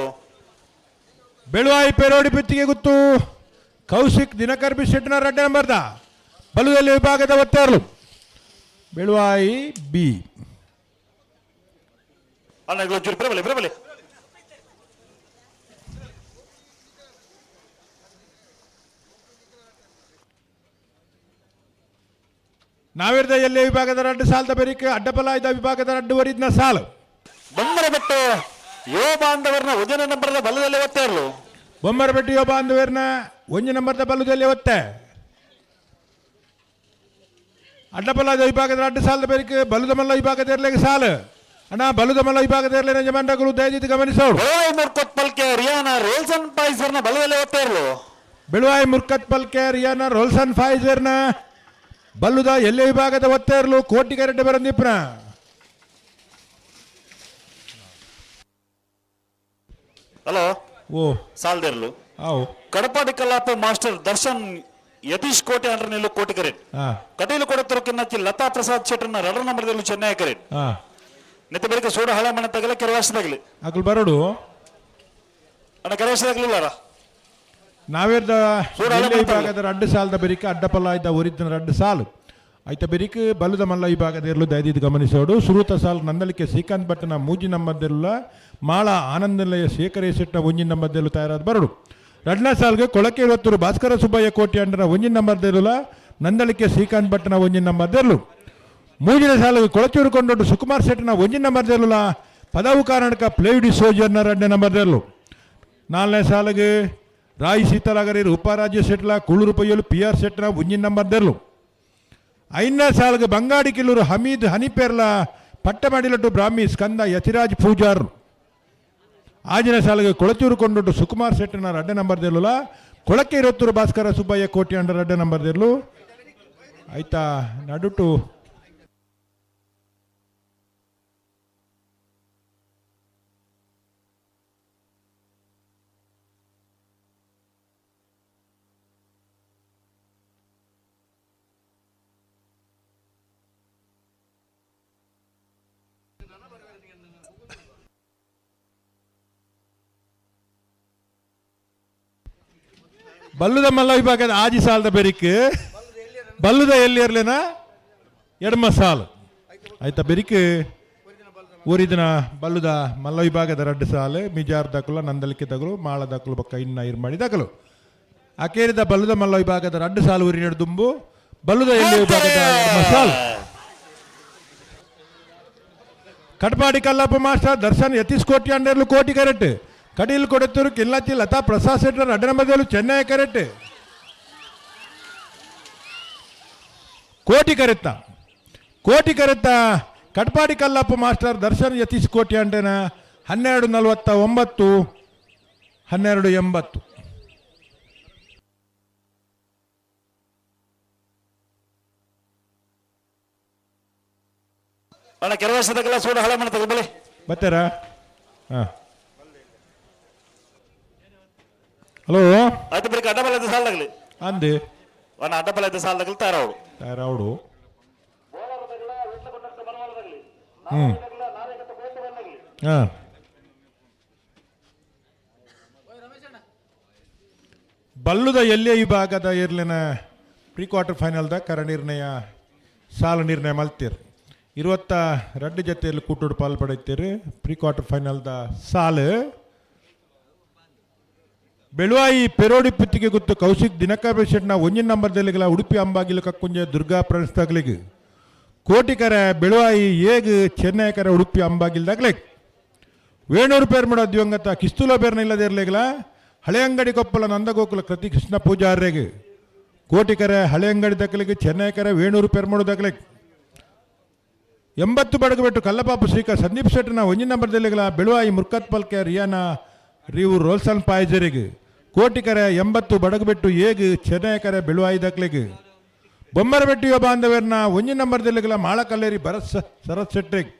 ಬೆಳುವಾಯಿ ಪೆರೋಡಿ ಪೆತ್ತಿಗೆ ಗೊತ್ತು ಕೌಶಿಕ್ ದಿನಕರ್ ಬಿ ಶೆಟ್ಟನ ರಡ್ಡೆ ನಂಬರ್ದ ಬಲದಲ್ಲಿ ವಿಭಾಗದ ಒತ್ತೇರ್ಲು ಬೆಳುವಾಯಿ ಬಿ. ಅಣ್ಣ ಇಗ್ಲು ಚೂರು ಬಿರಬಲಿ ಬಿರಬಲಿ. ನಾವಿರ್ದ ಎಲ್ಲೇ ವಿಭಾಗದ ರಡ್ಡು ಸಾಲದ ಬೆರಿಕೆ ಅಡ್ಡಬಲಾಯ್ದ ವಿಭಾಗದ ರಡ್ಡು ವರಿದ್ನ ಸಾಲು. ಬೊಮ್ಮರಬೆಟ್ಟು ಯುವ ಬಾಂಧವರನ್ನ ಒಂದನೇ ನಂಬರ್ದ ಬಲದಲ್ಲಿ ಒತ್ತೆ ಇರ್ಲು. ಬೊಮ್ಮರಬೆಟ್ಟು ಯುವ ಬಾಂಧವರನ್ನ ಒಂಜಿ ನಂಬರ್ದ ಬಲದಲ್ಲಿ ಒತ್ತೆ. ಅಡ್ಡಬಲಾದ ವಿಭಾಗದ ರಡ್ಡು ಸಾಲದ ಬೆರಿಕೆ ಬಲದ ಮಲ್ಲ ವಿಭಾಗದ ಇರ್ಲಿಕ್ಕೆ ಸಾಲು. ಅಣ್ಣ ಬಲದ ಮಲ್ಲ ವಿಭಾಗದ ಇರ್ಲಿ ಯಜಮಾನಗಳು ದಯದಿದ್ದು ಗಮನಿಸೋರು. ಬೆಳವಾಯಿ ಮುರ್ಕೊತ್ ಪಲ್ಕೆ ರಿಯಾನ ರೋಲ್ಸನ್ ಪಾಯ್ಸರ್ನ ಬಲದಲ್ಲಿ ಒತ್ತೆ ಇರ್ಲು. ಬೆಳುವಾಯಿ ಮುರ್ಕತ್ ಪಲ್ಕೆ ರಿಯಾನ ರೋಲ್ಸನ್ ಫೈಸರ್ನ ಬಲ್ಲುದ ಎಲ್ಲೆ ವಿಭಾಗದ ಒತ್ತೇರ್ಲು ಕೋಟಿ ಕರೆಂಟ್ ಬರಂದಿಪ್ನ. ಹಲೋ ಓ ಸಾಲ್ದಿರ್ಲು. ಆವು ಕಡಪಾಡಿ ಕಲ್ಲಾಪ ಮಾಸ್ಟರ್ ದರ್ಶನ್ ಯತೀಶ್ ಕೋಟೆ ಅಂದ್ರೆ ನಿಲ್ಲು ಕೋಟಿ ಕರೆಟ್. ಕಟೀಲು ಕೊಡತರು ಕಿನ್ನಚ್ಚಿ ಲತಾ ಪ್ರಸಾದ್ ಶೆಟ್ಟರ್ನ ರಡರ್ ನಂಬರ್ದಲ್ಲಿ ಚೆನ್ನೈ ಕರೆಟ್. ನೆತ್ತ ಬೆಳಿಗ್ಗೆ ಸೋಡ ಹಳೆ ಮನೆ ತಗಲ ಕೆರವಾಸದಾಗಲಿ. ಅಕಲ್ ಬರೋಡು ಅಣ್ಣ ಕೆರವಾಸದಾಗಲಿಲ್ಲ. ನಾವೇರ್ದ ಎಲ್ಲೆ ವಿಭಾಗದ ರಡ್ಡು ಸಾಲದ ಬೆರಿಕೆ ಅಡ್ಡಪಲ್ಲ ಇದ್ದ ಒರಿದ್ದ ರಡ್ಡು ಸಾಲು ಐತ ಬೆರಿಕೆ ಬಲದ ಮಲ್ಲ ವಿಭಾಗದ ಇರಲು ದಯದಿದ್ದು ಗಮನಿಸೋಡು. ಸುರೂತ ಸಾಲು ನಂದಲಿಕೆ ಶ್ರೀಕಾಂತ್ ಭಟ್ಟನ ಮೂಜಿ ನಂಬರ್ದೆಲ್ಲ ಮಾಳ ಆನಂದನಿಲಯ ಶೇಖರ ಶೆಟ್ಟನ ಒಂಜಿ ನಂಬರ್ದೆಲ್ಲ ತಯಾರಾದ ಬರಡು. ರಡ್ನ ಸಾಲ್ಗೆ ಕೊಳಕೆ ಇವತ್ತೂರು ಭಾಸ್ಕರ ಸುಬ್ಬಯ್ಯ ಕೋಟಿ ಅಂಡನ ಒಂಜಿ ನಂಬರ್ದೆಲ್ಲ ನಂದಲಿಕೆ ಶ್ರೀಕಾಂತ್ ಭಟ್ಟನ ಒಂಜಿ ನಂಬರ್ದೆಲ್ಲು. ಮೂಜಿನ ಸಾಲಿಗೆ ಕೊಳಚೂರು ಕೊಂಡೊಡ್ಡು ಸುಕುಮಾರ್ ಶೆಟ್ಟನ ಒಂಜಿ ನಂಬರ್ದೆಲ್ಲ ಪದವು ಕಾರಣಕ ಪ್ಲೇವಿಡಿ ಸೋಜರ್ನ ಎರಡನೇ ನಂಬರ್ದೆಲ್ಲು. ನಾಲ್ನೇ ಸಾಲಿಗೆ ರಾಯಿ ಸೀತಾರಾಗರಿ ರೂಪಾರಾಜ್ಯ ಶೆಟ್ಲ ಕುಳೂರು ಪಯ್ಯಲು ಪಿ ಆರ್ ಶೆಟ್ನ ಒಂಜಿ ನಂಬರ್ದೆಲ್ಲು. ಐದನೇ ಸಾಲಿಗೆ ಬಂಗಾಡಿ ಕಿಲ್ಲೂರು ಹಮೀದ್ ಹನಿಪೇರ್ಲ ಪಟ್ಟಮಡಿಲಟ್ಟು ಬ್ರಾಹ್ಮಿ ಸ್ಕಂದ ಯತಿರಾಜ್ ಪೂಜಾರ್. ಆಜಿನ ಸಾಲಿಗೆ ಕೊಳಚೂರು ಕೊಂಡೊಡ್ಡು ಸುಕುಮಾರ್ ಶೆಟ್ಟನ ರಡ್ಡೆ ನಂಬರ್ದೆಲ್ಲುಲ ಕೊಳಕೆ ಇರತ್ತೂರು ಭಾಸ್ಕರ ಸುಬ್ಬಯ್ಯ ಕೋಟಿ ಅಂಡ ರಡ್ಡೆ ನಂಬರ್ದೆಲ್ಲು. ಆಯ್ತಾ ನಡುಟು ಬಲ್ಲುದ ಮಲ್ಲ ವಿಭಾಗದ ಆಜಿ ಸಾಲದ ಬೆರಿಕ್ ಬಲ್ಲುದ ಎಲ್ಲಿ ಇರ್ಲಿನ ಎಡಮ ಸಾಲು ಆಯ್ತಾ ಬೆರಿಕ್ ಊರಿದಿನ ಬಲ್ಲುದ ಮಲ್ಲ ವಿಭಾಗದ ರಡ್ಡು ಸಾಲು ಮಿಜಾರ್ ದಕಲು ನಂದಲಿಕೆ ತಗಲು ಮಾಳ ದಕಲು ಬಕ್ಕ ಇನ್ನ ಇರ್ ಮಾಡಿ ದಕಲು ಅಕೇರಿದ ಬಲ್ಲುದ ಮಲ್ಲ ವಿಭಾಗದ ರಡ್ಡು ಸಾಲು ಊರಿನ ದುಂಬು ಬಲ್ಲುದ ಎಲ್ಲಿ ವಿಭಾಗದ ಎಡಮ ಸಾಲು. ಕಟ್ಪಾಡಿ ಕಲ್ಲಪ್ಪ ಮಾಸ್ಟರ್ ದರ್ಶನ್ ಯತೀಶ್ ಕೋಟಿ ಅಂಡರ್ಲು ಕೋಟಿ ಕರೆಕ್ಟ್. ಕಟೀಲ್ ಕೊಡತ್ತೂರು ಕಿಲ್ಲಚ್ಚಿ ಲತಾ ಪ್ರಸಾದ್ ಶೆಟ್ಟರ್ ಅಡ್ಡ ನಂಬರ್ದಲ್ಲೂ ಚೆನ್ನೈ ಕರೆಕ್ಟ್. ಕೋಟಿ ಕರೆತ್ತ ಕೋಟಿ ಕರೆತ್ತ ಕಟ್ಪಾಡಿ ಕಲ್ಲಪ್ಪ ಮಾಸ್ಟರ್ ದರ್ಶನ್ ಯತೀಶ್ ಕೋಟಿ ಅಂಡೇನ 12:49 12:80. ಅಣ್ಣ ಕೆಲವು ಸೂಡ ಹಳೆ ಮನೆ ತಗೊಬಲಿ ಬರ್ತಾರಾ ಹಾಂ. ಹಲೋ. ಆಯ್ತು ಬರೀ ಅಡ್ಡಬಲ ಇದ್ದ ಸಾಲದಾಗಲಿ. ಅಂದೆ. ಅಣ್ಣ ಅಡ್ಡಬಲ ಇದ್ದ ಸಾಲದಾಗಲಿ ತಯಾರವಡು. ತಯಾರಾವಡು. ಹ್ಞೂ ಹಾಂ. ಬಲ್ಲುದ ಎಲ್ಲೇ ವಿಭಾಗದ ಇರ್ಲಿನ ಪ್ರೀ ಕ್ವಾರ್ಟರ್ ಫೈನಲ್ದ ಕರ ನಿರ್ಣಯ ಸಾಲ ನಿರ್ಣಯ ಮಲ್ತೀರ್. 22 ಜೊತೆಯಲ್ಲಿ ಕೂಟೋಡು ಪಾಲು ಪಡೆಯುತ್ತೀರಿ. ಪ್ರೀ ಕ್ವಾರ್ಟರ್ ಫೈನಲ್ದ ಸಾಲು ಬೆಳುವಾಯಿ ಪೆರೋಡಿ ಪುತ್ತಿಗೆ ಗುತ್ತು ಕೌಶಿಕ್ ದಿನಕರ್ ಶೆಟ್ನ ಒಂಜಿನ ನಂಬರ್ದಲ್ಲಿಗಲ ಉಡುಪಿ ಅಂಬಾಗಿಲು ಕಕ್ಕುಂಜೆ ದುರ್ಗಾ ಪ್ರಣಸ್ತಗ್ಲಿಗ್ ಕೋಟಿಕರ ಬೆಳುವಾಯಿ ಏಗ್ ಚೆನ್ನೈಕರ ಉಡುಪಿ ಅಂಬಾಗಿಲ್ದಾಗ್ಲಿಗ್ ವೇಣೂರು ಪೇರ್ಮಡ ದಿವಂಗತ ಕಿಸ್ತುಲ ಬೇರ್ನ ಇಲ್ಲದಿರ್ಲಿಗಲ ಹಳೆಯಂಗಡಿ ಕೊಪ್ಪಲ ನಂದಗೋಕುಲ ಕೃತಿ ಕೃಷ್ಣ ಪೂಜಾರ್ಯಗೆ ಕೋಟಿಕರೆ ಹಳೆಯಂಗಡಿ ದಕ್ಕಲಿಗೆ ಚೆನ್ನೈಕರೆ ವೇಣೂರು ಪೆರ್ಮಡು ದಕ್ಕಲಿಗೆ 80 ಬಡಗಬೆಟ್ಟು ಕಲ್ಲಪಾಪು ಶ್ರೀಕ ಸಂದೀಪ್ ಶೆಟ್ಟನ ಒಂಜಿನ ನಂಬರ್ದಲ್ಲಿಗಲ ಬೆಳುವಾಯಿ ಮುರ್ಕತ್ ಪಲ್ಕೆ ರಿಯಾನ ರೀವು ರೋಲ್ಸನ್ ಪಾಯ್ಜರಿಗೆ ಕೋಟಿಕರೆ 80 ಬಡಗಬೆಟ್ಟು ಏಗ್ ಚೆನ್ನೈಕರೆ ಬೆಳುವಾಯಿ ದಕ್ಲಿಗೆ ಬೊಮ್ಮರಬೆಟ್ಟಿಯ ಬಾಂಧವ್ಯರ್ನ ಒಂಜಿನ ನಂಬರ್ದಲ್ಲಿಗಲ ಮಾಳಕಲ್ಲೇರಿ ಭರತ್ ಶರತ್ ಶೆಟ್ಟಿಗೆ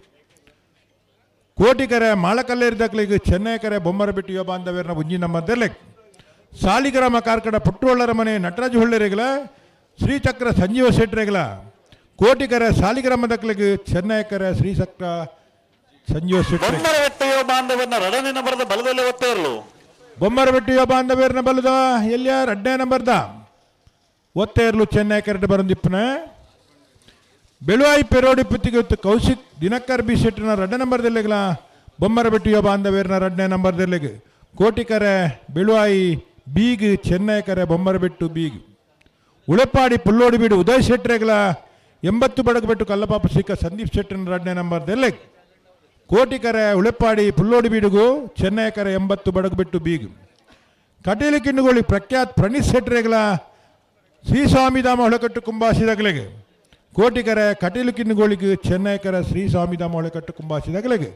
ಕೋಟಿಕರೆ ಮಾಳಕಲ್ಲೇರಿ ದಕ್ಲಿಗೆ ಚೆನ್ನೈಕರೆ ಬೊಮ್ಮರಬೆಟ್ಟಿಯ ಬಾಂಧವ್ಯರ್ನ ಒಂಜಿ ನಂಬರ್ದಲ್ಲಿಗೆ ಸಾಲಿಗ್ರಾಮ ಕಾರ್ಕಡ ಪುಟ್ಟುವಳ್ಳರ ಮನೆ ನಟರಾಜ ಹೊಳ್ಳೆರೆಗಲ ಶ್ರೀಚಕ್ರ ಸಂಜೀವ ಶೆಟ್ಟರೆಗಲ ಕೋಟಿಕರೆ ಸಾಲಿಗ್ರಾಮ ದಕ್ಲಿಗೆ ಚೆನ್ನೈಕರೆ ಶ್ರೀಚಕ್ರ ಸಂಜೀವ ಶೆಟ್ಟರೆ. ಬೊಮ್ಮರಬೆಟ್ಟಿಯ ಬಾಂಧವ್ಯನ ರಡನೆ ನಂಬರದ ಬಲದಲ್ಲಿ ಒತ್ತೇ ಇರಲು. ಬೊಮ್ಮರಬೆಟ್ಟಿಯ ಬಾಂಧವ್ಯರ್ನ ಬಲದ ಎಲ್ಲಿಯ ರಡ್ಡೇ ನಂಬರ್ದ ಒತ್ತೇ ಇರಲು ಚೆನ್ನೈ ಕರೆಟ್ ಬರಂದಿಪ್ಪನ ಬೆಳುವಾಯಿ ಪೆರೋಡಿ ಪುತ್ತಿಗೆ ಕೌಶಿಕ್ ದಿನಕರ್ ಬಿ ಶೆಟ್ಟಿನ ರಡ್ಡ ನಂಬರ್ದಲ್ಲಿಗಲ ಬೊಮ್ಮರಬೆಟ್ಟಿಯ ಬಾಂಧವ್ಯರ್ನ ರಡ್ಡನೇ ನಂಬರ್ದಲ್ಲಿಗೆ ಕೋಟಿಕರೆ ಬೆಳುವಾಯಿ ಬೀಗ್ ಚೆನ್ನೈಕರೆ ಬೊಮ್ಮರಬೆಟ್ಟು ಬೀಗ್ ಉಳೆಪಾಡಿ ಪುಲ್ಲೋಡಿ ಬೀಡು ಉದಯ್ ಶೆಟ್ಟರೆಗಲ 80 ಬಡಗಬೆಟ್ಟು ಕಲ್ಲಪಾಪ ಸಿಕ್ಕ ಸಂದೀಪ್ ಶೆಟ್ಟಿನ ರಡ್ಡನೇ ನಂಬರ್ದಲ್ಲಿಗೆ ಕೋಟಿಕರೆ ಉಳೆಪಾಡಿ ಪುಲ್ಲೋಡಿ ಬೀಡುಗು ಚೆನ್ನೈಕರೆ 80 ಬಡಗಬೆಟ್ಟು ಬೀಗ್ ಕಟೀಲು ಕಿಂಡುಗೋಳಿ ಪ್ರಖ್ಯಾತ್ ಪ್ರಣೀತ್ ಶೆಟ್ಟರೆಗಲ ಶ್ರೀಸ್ವಾಮಿಧಾಮ ಹೊಳಕಟ್ಟು ಕುಂಬಾಸಿದಗಲಿಗೆ ಕೋಟಿಕರೆ ಕಟೀಲು ಕಿನ್ನುಗೋಳಿಗೆ ಚೆನ್ನೈಕರ ಶ್ರೀ ಸ್ವಾಮಿಧಾಮ ಹೊಳಕಟ್ಟು ಕುಂಬಾಸಿದಗಲಿಗೆ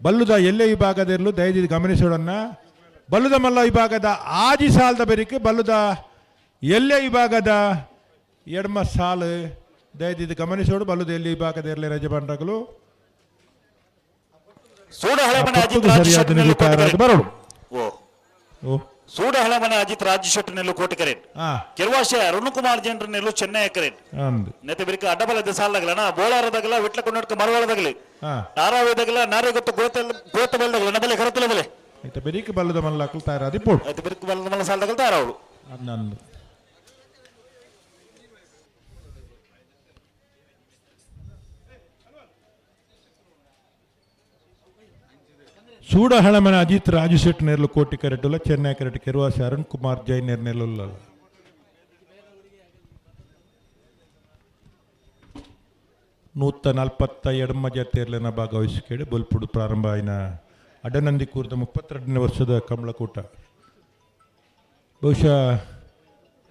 ಬಲ್ಲುದ ಎಲ್ಲೇ ವಿಭಾಗದಿರಲು ದಯದಿದ್ದು ಗಮನಿಸೋಡನ್ನ ಬಲ್ಲುದ ಮಲ್ಲ ವಿಭಾಗದ ಆಜಿ ಸಾಲದ ಬೆರಿಕೆ ಬಲ್ಲುದ ಎಲ್ಲೇ ವಿಭಾಗದ ಎಡಮ ಸಾಲು ದಯದಿದ್ದು ಗಮನಿಸೋಡು ಬಲ್ಲುದ ಎಲ್ಲೇ ವಿಭಾಗದ ಇರಲಿ ರಜೆ ಬಂಡಗಳು ಸೂಡ ಹಳೆ ಮನೆ ಅಜಿತ್ ರಾಜ್ ಸರಿಯಾದ ಶೆಟ್ಟರ್ ನೆಲ್ಲು ತಯಾರಾದ ಬರೋಡು. ಓ. ಓ. ಸೂಡ ಹಳೆ ಮನೆ ಅಜಿತ್ ರಾಜ್ ಶೆಟ್ಟರ್ ನೆಲ್ಲು ಕೋಟಿಕರೆ ಕೆರ್ವಾಶೆ ಅರುಣ್ ಕುಮಾರ್ ಜೇನ್ರ ನೆಲ್ಲು ಚೆನ್ನೈ ಎಕರೆ ಅಂದು ನೆತೆ ಬಿರಿಕ ಅಡ್ಡಬಲ ಸಾಲದಾಗಲ ಬೋಳಾರದಾಗಲ ವಿಟ್ಲ ಕೊಂಡಡ್ಕ ಮರವಾಳದಾಗಲಿ ನಾರಾವಿದಾಗಲ ನಾರೇ ಗೊತ್ತು ಗೋತ ಗೋತ ಬಲ್ದಾಗಲ ನಬಲೆ ಕರತಲ ಬಲೆ. ಐತ ಬೆರಿಕೆ ಬಲ್ಲದ ಮಲ್ಲ ತಯಾರಾದಿ ಪೋಡು. ಐತೆ ಬಿರಿಕ ಬಲ್ಲದ ಮಲ್ಲ ಸಾಲದಾಗಲ ತಯಾರವಳು. ನಂದು ಸೂಡಹಳಮನ ಅಜಿತ್ ರಾಜು ಶೆಟ್ ನೇರ್ಲು ಕೋಟಿ ಕರೆಟುಲ ಚೆನ್ನೈ ಕರೆಟ್ ಕೆರುವಾಸಿ ಅರುಣ್ ಕುಮಾರ್ ಜೈನ್ ನೇರ್ ನೆಲ್ಲುಲ್ಲ 142 ಜತೆಯರ್ಲೆನ ಭಾಗವಹಿಸಿಕೇಳಿ ಬೊಲ್ಪುಡು ಪ್ರಾರಂಭ ಆಯಿನ ಅಡನಂದಿ ಕೂರ್ದ 32ನೇ ವರ್ಷದ ಕಂಬಳಕೂಟ. ಬಹುಶಃ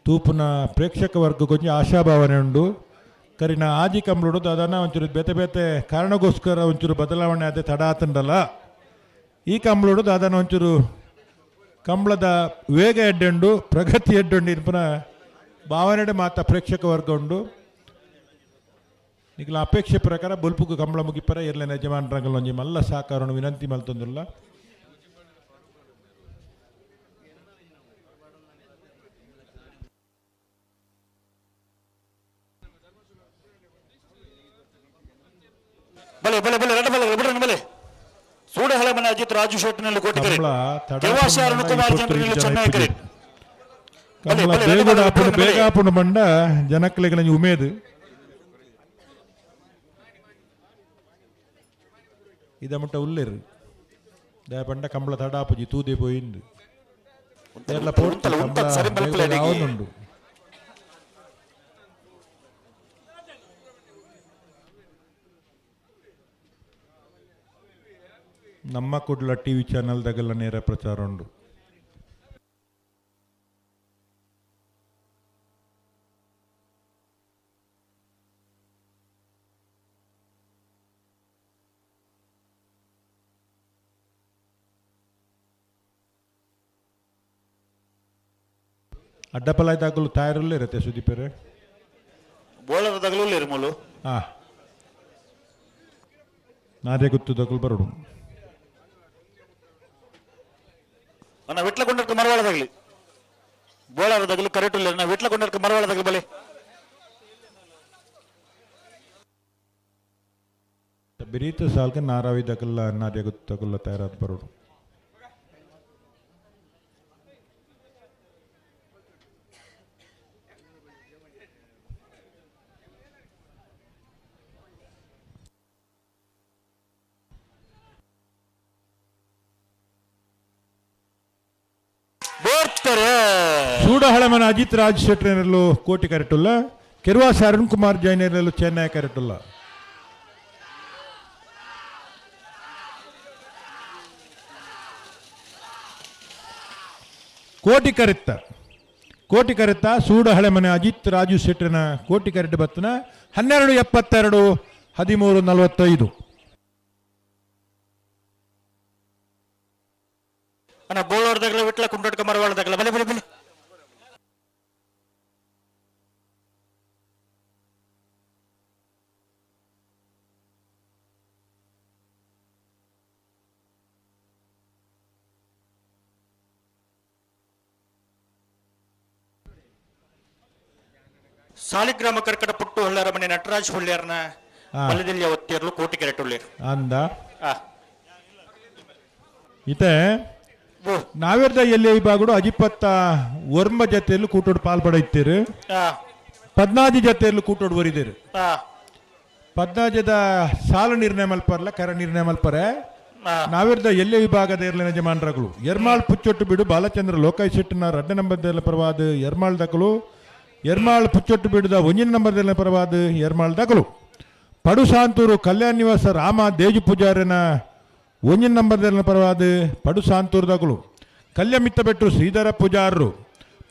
ತೂಪುನ ಪ್ರೇಕ್ಷಕ ವರ್ಗ ಕೊಂಚ ಆಶಾಭಾವನೆ ಉಂಡು. ಕರಿನ ಆಜಿ ಕಂಬಳುಡು ದಾದಾನ ಒಂಚೂರು ಬೇತೆ ಬೇತೆ ಕಾರಣಕ್ಕೋಸ್ಕರ ಒಂಚೂರು ಬದಲಾವಣೆ ಆದ ತಡ ಆತಂಡಲ್ಲ. ಈ ಕಂಬಳುಡು ದಾದಾನ ಒಂಚೂರು ಕಂಬಳದ ವೇಗ ಎಡ್ಡುಂಡು ಪ್ರಗತಿ ಎಡ್ಡುಂಡು ಇನ್ಪುನ ಭಾವನೆ ಮಾತ ಪ್ರೇಕ್ಷಕ ವರ್ಗ ಉಂಡು. ನಿಖಲ ಅಪೇಕ್ಷೆ ಪ್ರಕಾರ ಬೊಲ್ಪುಗು ಕಂಬಳ ಮುಗಿಪರ ಇರ್ಲೆ ಯಜಮಾನ್ರಂಗಲ್ ಒಂಜಿ ಮಲ್ಲ ಸಾಕಾರಣ ವಿನಂತಿ ಮಲ್ತೊಂದುಲ್ಲ. ಬಲೆ ಬಲೆ ಬಲೆ ರಡ್ಡ ಬಲೆ ಬಿಡ್ರಿ ಬಲೆ. ಸೂಡ ಹಳೆ ಮನೆ ಅಜಿತ್ ರಾಜು ಶೆಟ್ಟರ್ ಕೋಟಿಕರೆ ಕಂಬಳ ತಡ ಕೆರ್ವಾಶೆ ಅರುಣ್ ಕುಮಾರ್ ಜೇನ್ರ ನೆಲ್ಲು ಚೆನ್ನೈ ಕರೆ. ಕಂಬಳ ಬೇಗ ಆಪುಂಡು ಬೇಗ ಆಪುಂಡು ಬಂಡ ಜನಕ್ಲೆಗ್ ನಂಜಿ ಉಮೇದು. ಇದ ಮುಟ್ಟ ಉಲ್ಲೇರು ದಯ ಪಂಡ ಕಂಬಳ ತಡ ಆಪುಜಿ ತೂದೆ ಪೋಯಿಂದು ಏರ್ಲ ಪೋರ್ತು ಕಂಬಳ ಬೇಗ ಆವೊಂದುಂಡು. ನಮ್ಮ ಕುಡ್ಲ ಟಿವಿ ಚಾನೆಲ್ ದಗಲ ನೇರ ಪ್ರಚಾರ ಉಂಡು. ಅಡ್ಡಪಲಾಯ್ ದಾಗಲು ತಯಾರುಲ್ಲೇ ಇರುತ್ತೆ ಸುದೀಪರೇ. ಬೋಳರ ದಗಲು ಇರ್ಮೂಲು. ಹಾ. ನಾರ್ಯಗುತ್ತದಕುಲು ಬರಡು. ಅಣ್ಣ ವಿಟ್ಲ ಮರವಾಳದಾಗಲಿ ಬೋಳಾರದಾಗಲಿ ಕರೆಕ್ಟ್ ಇಲ್ಲ. ವಿಟ್ಲ ಕೊಂಡಕ್ಕೆ ಮರವಾಳದಾಗಲಿ ಬಲೆ. ಬಿರೀತ ಸಾಲ್ಕ ನಾರಾವಿ ದಕಲ್ಲ ನಾರ್ಯಗುತ್ತಕುಲ್ಲ ತಯಾರಾದ ಬರೋಡು. ಸೂಡಹಳಮನ ಅಜಿತ್ ರಾಜ್ ಶೆಟ್ಟರ್ನಲ್ಲೂ ಕೋಟಿ ಕರೆಟುಲ್ಲ, ಕೆರ್ವಾಸ ಅರುಣ್ ಕುಮಾರ್ ಜೈನರಲ್ಲೂ ಚೆನ್ನೈ ಕರೆಟುಲ್ಲ. ಕೋಟಿ ಕರೆತ್ತ ಕೋಟಿ ಕರೆತ್ತ ಸೂಡಹಳೆಮನೆ ಅಜಿತ್ ರಾಜು ಶೆಟ್ಟರ್ನ ಕೋಟಿ ಕರೆಟ್ ಬತ್ತನ 12:72 13:45. ಅಣ್ಣ ಬೋಳಾರದಾಗಲ ವಿಟ್ಲ ಕುಂಡಡ್ಕ ಮರವಾಳದಾಗಲ ಬಲೆ ಬಲೆ ಬಲೆ. ಸಾಲಿಗ್ರಾಮ ಕರ್ಕಟ ಪುಟ್ಟು ಹೊಳ್ಳರ ಮನೆ ನಟರಾಜ್ ಹೊಳ್ಳ್ಯಾರನ ಬಲದಲ್ಲಿ ಒತ್ತೇರ್ಲು ಕೋಟಿ ಕೆರೆಟುಳ್ಳೇರು. ಅಂದ ಇತೆ ನಾವೇರ್ದ ಎಲ್ಲಿ ಬಾಗುಡು ಅಜಿಪತ್ತ ಒರ್ಂಬ ಜೊತೆಯಲ್ಲಿ ಕೂಟೋಡು ಪಾಲ್ಪಡ ಇತ್ತೀರು, ಪದ್ನಾಜಿ ಜೊತೆಯಲ್ಲಿ ಕೂಟೋಡು ಒರಿದಿರು. ಪದ್ನಾಜದ ಸಾಲು ನಿರ್ಣಯ ಮಲ್ಪರ್ಲ ಕರ ನಿರ್ಣಯ ಮಲ್ಪರೆ. ನಾವಿರ್ದ ಎಲ್ಲೆ ವಿಭಾಗದ ಇರ್ಲಿನ ಯಜಮಾನ್ರಗಳು ಎರ್ಮಾಳ್ ಪುಚ್ಚೊಟ್ಟು ಬಿಡು ಬಾಲಚಂದ್ರ ಲೋಕಾಯ್ ಶೆಟ್ಟಿನ ರಡ್ಡ ನಂಬರ್ ಪರವಾದ ಎರ್ಮಾಳ್ ದಕಲು, ಎರ್ಮಾಳ್ ಪುಚ್ಚೊಟ್ಟು ಬಿಡುದ ಒಂಜಿನ ನಂಬರ್ ಪರವಾದ ಎರ್ಮಾಳ್ ದಕಲು, ಪಡುಸಾಂತೂರು ಕಲ್ಯಾಣ ನಿವಾಸ ರಾಮ ದೇಜು ಪೂಜಾರಿನ ಒಂಜಿನ ನಂಬರ್ ಪರವಾದ ಪಡುಸಾಂತೂರು ದಕಲು, ಕಲ್ಯಮಿತ್ತಬೆಟ್ಟು ಶ್ರೀಧರ ಪೂಜಾರರು,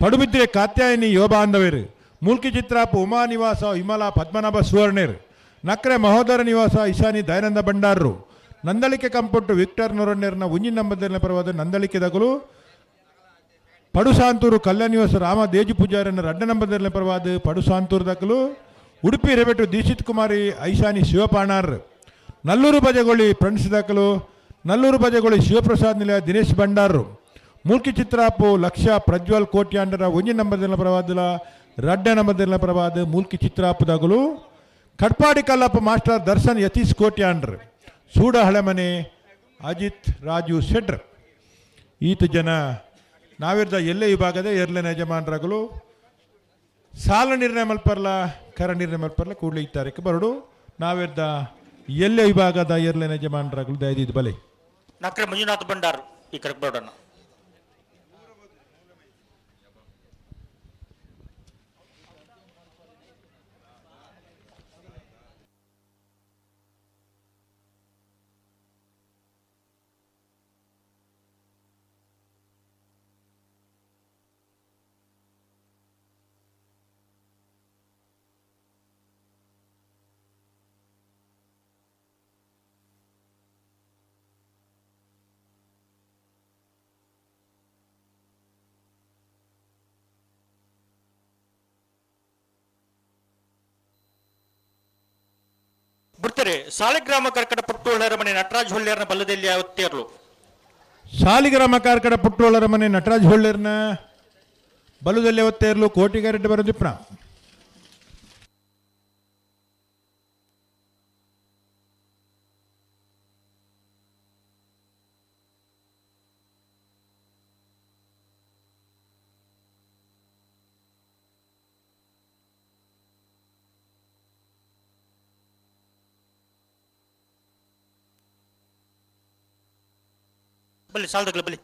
ಪಡುಬಿದ್ರೆ ಕಾತ್ಯಾಯಿನಿ ಯೋಬಾಂಧವೇರು, ಮೂಲ್ಕಿ ಚಿತ್ರಾಪು ಉಮಾ ನಿವಾಸ ವಿಮಲಾ ಪದ್ಮನಾಭ ಸುವರ್ಣೇರ್, ನಕ್ರೆ ಮಹೋದರ ನಿವಾಸ ಇಶಾನಿ ದಯಾನಂದ ಭಂಡಾರರು, ನಂದಳಿಕೆ ಕಂಪೊಟ್ಟು ವಿಕ್ಟರ್ ನೊರಣ್ಣೇರ್ನ ಉಂಜಿನ ನಂಬರ್ ಪರವಾದ ನಂದಳಿಕೆ ದಕಲು, ಪಡುಸಾಂತೂರು ಕಲ್ಯಾಣ ನಿವಾಸ ರಾಮ ದೇಜು ಪೂಜಾರನ ರಡ್ಡ ನಂಬರ್ ಪರವಾದ ಪಡುಸಾಂತೂರು ದಕಲು, ಉಡುಪಿ ರೆಬೆಟ್ಟು ದೀಕ್ಷಿತ್ ಕುಮಾರಿ ಐಶಾನಿ ಶಿವಪಾಣಾರ್, ನಲ್ಲೂರು ಬಜಗೋಳಿ ಫ್ರೆಂಡ್ಸ್ ದಾಖಲು, ನಲ್ಲೂರು ಬಜಗೋಳಿ ಶಿವಪ್ರಸಾದ್ ನಿಲಯ ದಿನೇಶ್ ಭಂಡಾರು, ಮೂಲ್ಕಿ ಚಿತ್ರಾಪು ಲಕ್ಷ ಪ್ರಜ್ವಲ್ ಕೋಟ್ಯಾಂಡರ ಒಂಜಿ ನಂಬರ್ ಪರವಾದಲ ರಡ್ಡ ನಂಬರ್ ಪರವಾದ ಮೂಲ್ಕಿ ಚಿತ್ರಾಪು ದಗಲು, ಕಟ್ಪಾಡಿ ಕಲ್ಲಪ್ಪ ಮಾಸ್ಟರ್ ದರ್ಶನ್ ಯತೀಶ್ ಕೋಟ್ಯಾಂಡ್ರ್, ಸೂಡ ಹಳೆಮನೆ ಅಜಿತ್ ರಾಜು ಶೆಟ್ರ್. ಈತ ಜನ ನಾವಿರ್ದ ಎಲ್ಲೆ ವಿಭಾಗದ ಎರ್ಲೆನ ಯಜಮಾನರಾಗಲು ಸಾಲ ನಿರ್ಣಯ ಮಲ್ಪರ್ಲ ಕರ ನಿರ್ಣಯ ಮಲ್ಪರ್ಲ ಕೂಡಲೇ ಈ ತಾರೀಕು ಬರಡು. ನಾವಿರ್ದ ಎಲ್ಲೆ ವಿಭಾಗದ ಎರ್ಲೆನ ಯಜಮಾನರಾಗಲು ದಯದಿದ್ದು ಬಲೆ. ನಕ್ರೆ ಮಂಜುನಾಥ್ ಭಂಡಾರ್ ಈ ಕರೆಕ್ಟ್ ಬರೋಣ. ಬಿಡ್ತಾರೆ ಸಾಲಿಗ್ರಾಮ ಕರ್ಕಟ ಪುಟ್ಟುಳ್ಳರ ಮನೆ ನಟರಾಜ್ ಹೊಳ್ಳ್ಯಾರನ ಬಲ್ಲದಲ್ಲಿ ಒತ್ತೇರ್ಲು. ಸಾಲಿಗ್ರಾಮ ಕಾರ್ಕಡ ಪುಟ್ಟೋಳರ ಮನೆ ನಟರಾಜ್ ಹೊಳ್ಳೇರ್ನ ಬಲದಲ್ಲಿ ಒತ್ತೇರ್ಲು ಕೋಟಿಗಾರೆಡ್ಡಿ ಬರೋದಿಪ್ಪ. ಬಲ್ಲಿ ಸಾಲದಗ್ಲ ಬಲ್ಲಿ.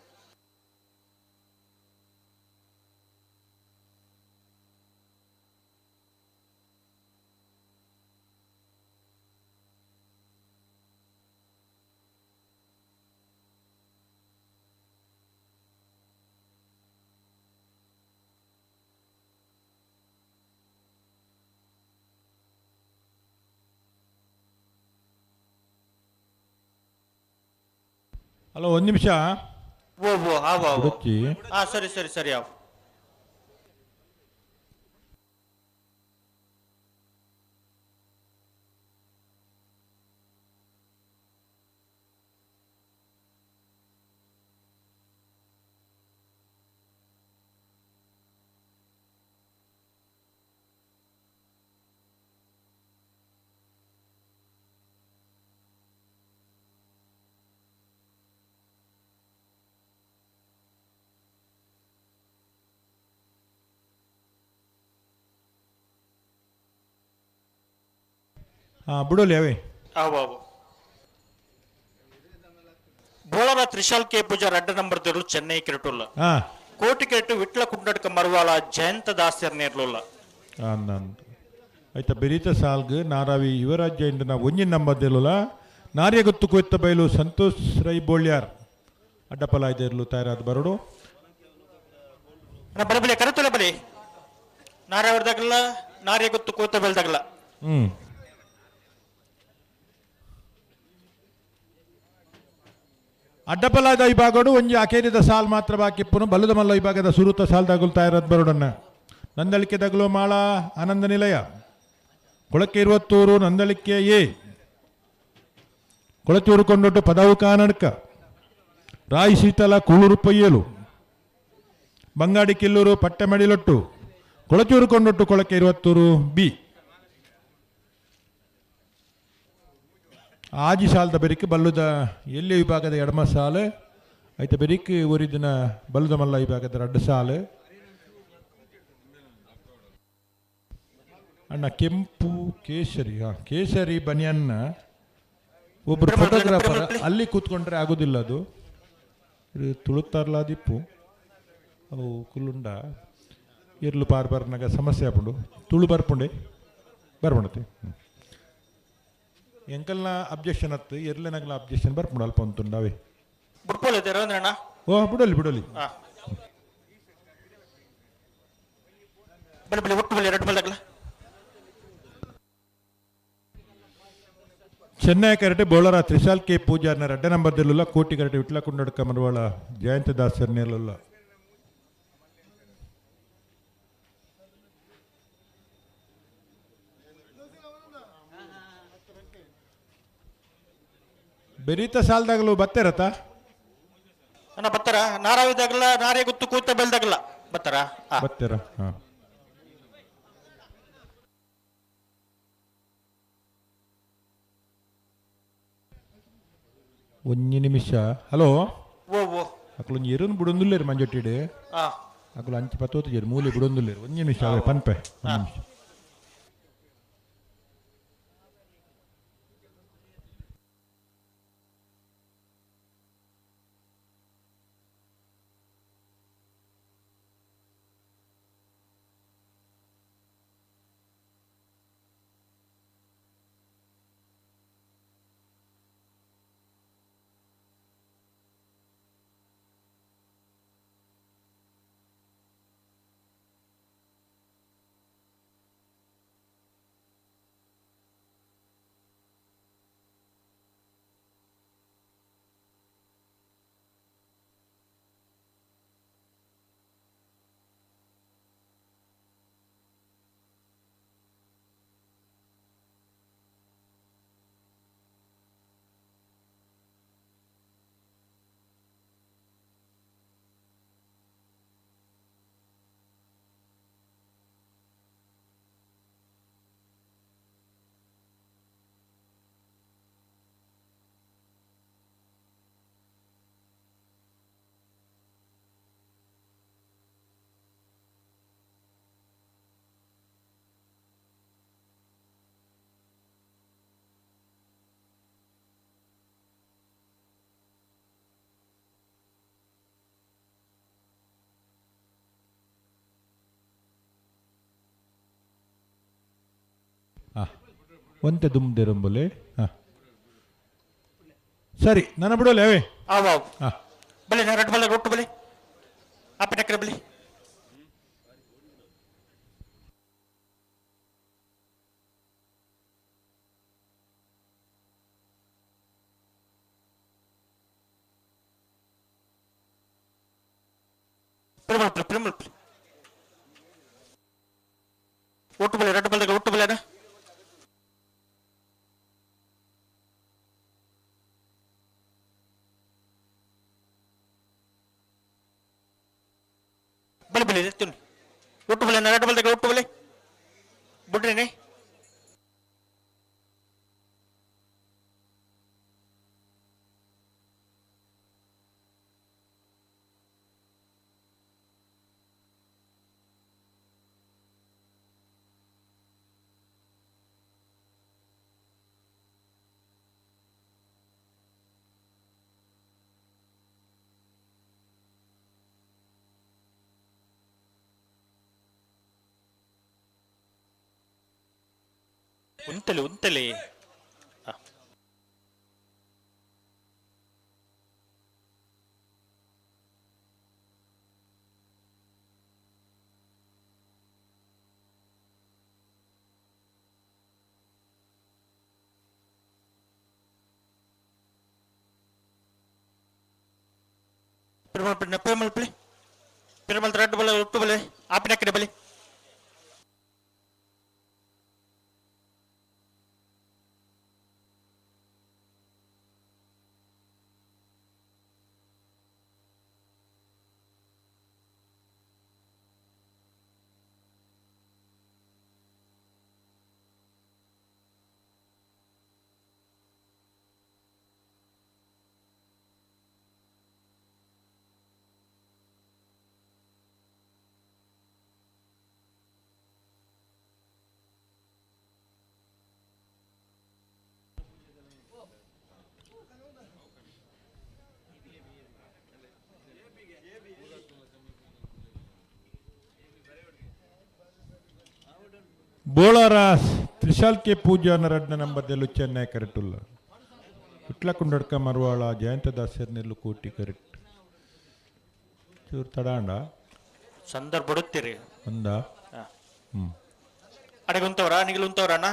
ಅಲ್ಲ ಒಂದು ನಿಮಿಷ. ಓ ಓ ಆವ ಆವ. ಹಾ ಸರಿ ಸರಿ ಸರಿ ಆವ್. ಹಾಂ ಬುಡೋಲಿ ಅವೇ. ಆವು. ಬೋಳರ ತ್ರಿಶಾಲ್ ಕೆ ಪೂಜಾರ್ ಅಡ್ಡ ನಂಬರ್ ದೇರ್ಲು ಚೆನ್ನೈ ಕೆರಟುಲ್ಲ. ಕೋಟಿ ಕೆರಟು ವಿಟ್ಲ ಕುಂಡಡ್ಕ ಮರುವಾಳ ಜಯಂತ ದಾಸರ್ ನೇರ್ಲುಲ್ಲ. ಆಯ್ತಾ ಬೆರೀತ ಸಾಲ್ಗ್ ನಾರಾವಿ ಯುವರಾಜ್ಯ ಇಂದನ ಒಂಜಿ ನಂಬರ್ ದೇಲುಲ ನಾರ್ಯ ಗೊತ್ತು ಕೊಯ್ತ ಬೈಲು ಸಂತೋಷ್ ರೈ ಬೋಳ್ಯಾರ್ ಅಡ್ಡಪಲಾಯ್ದೇರ್ಲು ತಯಾರಾದ ಬರೋಡು. ಬಲೆ ಬಲೆ ಕರೆತುಲೆ ಬಲೆ ನಾರ್ಯಾವ್ರದಾಗಲ್ಲ ನಾರ್ಯ ಗೊತ್ತು ಕೋತ ಬೆಲ್ದಾಗಲ್ಲ. ಅಡ್ಡಪಲಾದ ವಿಭಾಗಡು ಒಂಜಿ ಅಕೇರಿದ ಸಾಲ್ ಮಾತ್ರ ಬಾಕಿ ಇಪ್ಪುನು ಬಲ್ಲದ ಮಲ್ಲ ವಿಭಾಗದ ಸುರುತ ಸಾಲ್ದಾಗುಲ್ ತಯಾರಾದ ಬರೋಡನ್ನ. ನಂದಳಿಕೆ ದಗಲು ಮಾಳ ಆನಂದ ನಿಲಯ ಕೊಳಕ್ಕೆ ಇರುವತ್ತೂರು ನಂದಳಿಕೆ ಎ ಕೊಳಚೂರು ಕೊಂಡೊಟ್ಟು ಪದವು ಕಾನಡ್ಕ ರಾಯಿ ಶೀತಲ ಕೂಳೂರು ಪೊಯ್ಯಲು ಬಂಗಾಡಿ ಕಿಲ್ಲೂರು ಪಟ್ಟೆಮಡಿಲೊಟ್ಟು ಕೊಳಚೂರು ಕೊಂಡೊಟ್ಟು ಕೊಳಕ್ಕೆ ಇರುವತ್ತೂರು ಬಿ. ಆಜಿ ಸಾಲದ ಬೆರಿಕ್ ಬಲ್ಲುದ ಎಲ್ಲಿ ವಿಭಾಗದ ಎಡಮ ಸಾಲು ಐತ ಬೆರಿಕ್ ಒರಿದಿನ ಬಲ್ಲುದ ಮಲ್ಲ ವಿಭಾಗದ ರಡ್ಡು ಸಾಲು. ಅಣ್ಣ ಕೆಂಪು ಕೇಸರಿ, ಹಾ ಕೇಸರಿ ಬನಿಯನ್ನ ಒಬ್ರು ಫೋಟೋಗ್ರಾಫರ್ ಅಲ್ಲಿ ಕೂತ್ಕೊಂಡ್ರೆ ಆಗೋದಿಲ್ಲ, ಅದು ಇದು ತುಳುತ್ತಾರ್ಲ ದಿಪ್ಪು ಅವು ಕುಲ್ಲುಂಡ ಇರ್ಲು ಪಾರ್ ಬರ್ನಾಗ ಸಮಸ್ಯೆ ಆಪುಂಡು. ತುಳು ಬರ್ಪುಂಡೆ ಬರ್ಪುಂಡತಿ ಎಂಕಲ್ನ ಅಬ್ಜೆಕ್ಷನ್ ಅತ್ತು ಎರ್ಲೆನಗಲ ಅಬ್ಜೆಕ್ಷನ್ ಬರ್ಪುಂಡು ಅಲ್ಪ ಉಂಟುಂಡು ಅವೇ. ಓ ಬಿಡೋಲಿ ಬಿಡೋಲಿ. ಬಲೆ ಬಲೆ ಒಟ್ಟು ಬಲೆ ಎರಡು ಬಲ್ದಾಗಲ್ಲ. Chennai karate ಬೌಲರ Trishal K ಪೂಜಾರ್ನ ರಡ್ಡ number ದೆಲ್ಲುಲ್ಲ ಕೋಟಿ ಕರಟೆ ವಿಟ್ಲ ಕುಂಡಡ್ಕ ಮರವಾಳ ಜಯಂತ ದಾಸರ್ ನೇರ್ಲುಲ್ಲ. ಬೆರೀತ ಸಾಲದಾಗಲೂ ಬತ್ತೇರತ? ಅಣ್ಣ ಬತ್ತಾರ ನಾರಾವಿದಾಗಲ್ಲ ನಾರೇ ಗೊತ್ತು ಕೂತ ಬೆಲ್ದಾಗಲ್ಲ ಬತ್ತಾರ. ಬತ್ತೀರ ಹಾ. ಒಂಜಿ ನಿಮಿಷ. ಹಲೋ. ಓ ಓ. ಅಕುಲು ಒಂಜಿ ಎರುನ್ ಬುಡೊಂದುಲ್ಲೇರು ಮಂಜೊಟ್ಟಿಡ್. ಅಕುಲು ಅಂಚೆ ಪತ್ತೋತಿಜೆರ್ ಮೂಲೆ ಬುಡೊಂದುಲ್ಲೇರು. ಒಂಜಿ ನಿಮಿಷ ಅವೇ ಪನ್ಪೆ ಒಂಜಿ ನಿಮಿಷ. ಒಂತೆ ದುಮ್ದೆರಂಬುಲೆ. ಹಾಂ ಸರಿ ನನ್ನ ಬಿಡೋಲೆ ಅವೇ. ಆವು ಆವು. ಬಲೆ ರಡ್ಡು ಬಲ್ದಾಗ ಒಟ್ಟು ಬಲೆ ಅಪ್ಪಟಕ್ರೆ ಬಲೆ. ಒಟ್ಟು ಬಲೆ ರಡ್ಡು ಬಲ್ದಾಗ ಒಟ್ಟು ಬಲೆ ಅಣ್ಣ. ಬಲೆ ಬಲೆ ಎತ್ತುನಿ. ಒಟ್ಟು ಬಲೆ ರಡ್ಡು ಬಲ್ದಾಗ ಒಟ್ಟು ಬಲೆ ಬುಡ್ರೇನೆ. ಉಂತಲೆ ಉಂತಲೆ. ಪಿರಮಲ್ ಪಿಳಿ ಪಿರಮಲ್ ರಡ್ಡು ಬಲೆ ಒಟ್ಟು ಬಲೆ ಆಪಿನಕ್ಕಡೆ ಬಲೆ. ಬೋಳಾರ ತ್ರಿಶಾಲ್ಕೆ ಪೂಜಾ ರಡ್ನ ನಂಬರ್ದಲ್ಲೂ ಚೆನ್ನೈ ಕರೆಕ್ಟ್ ವಿಟ್ಲ ಕುಂಡಡ್ಕ ಮರುವಾಳ ಜಯಂತ ದಾಸರ್ನೆಲ್ಲು ಕೋಟಿ ಕರೆಕ್ಟ್. ಚೂರು ತಡಾಂಡ. ಸಂದರ್ಭ ಬಡುತ್ತೀರಿ. ಒಂದ. ಹ್ಮ್. ಅಡೆಗೆ ಉಂತವ್ರ ನಿಗಿಲು ಉಂತವ್ರ ಅಣ್ಣ?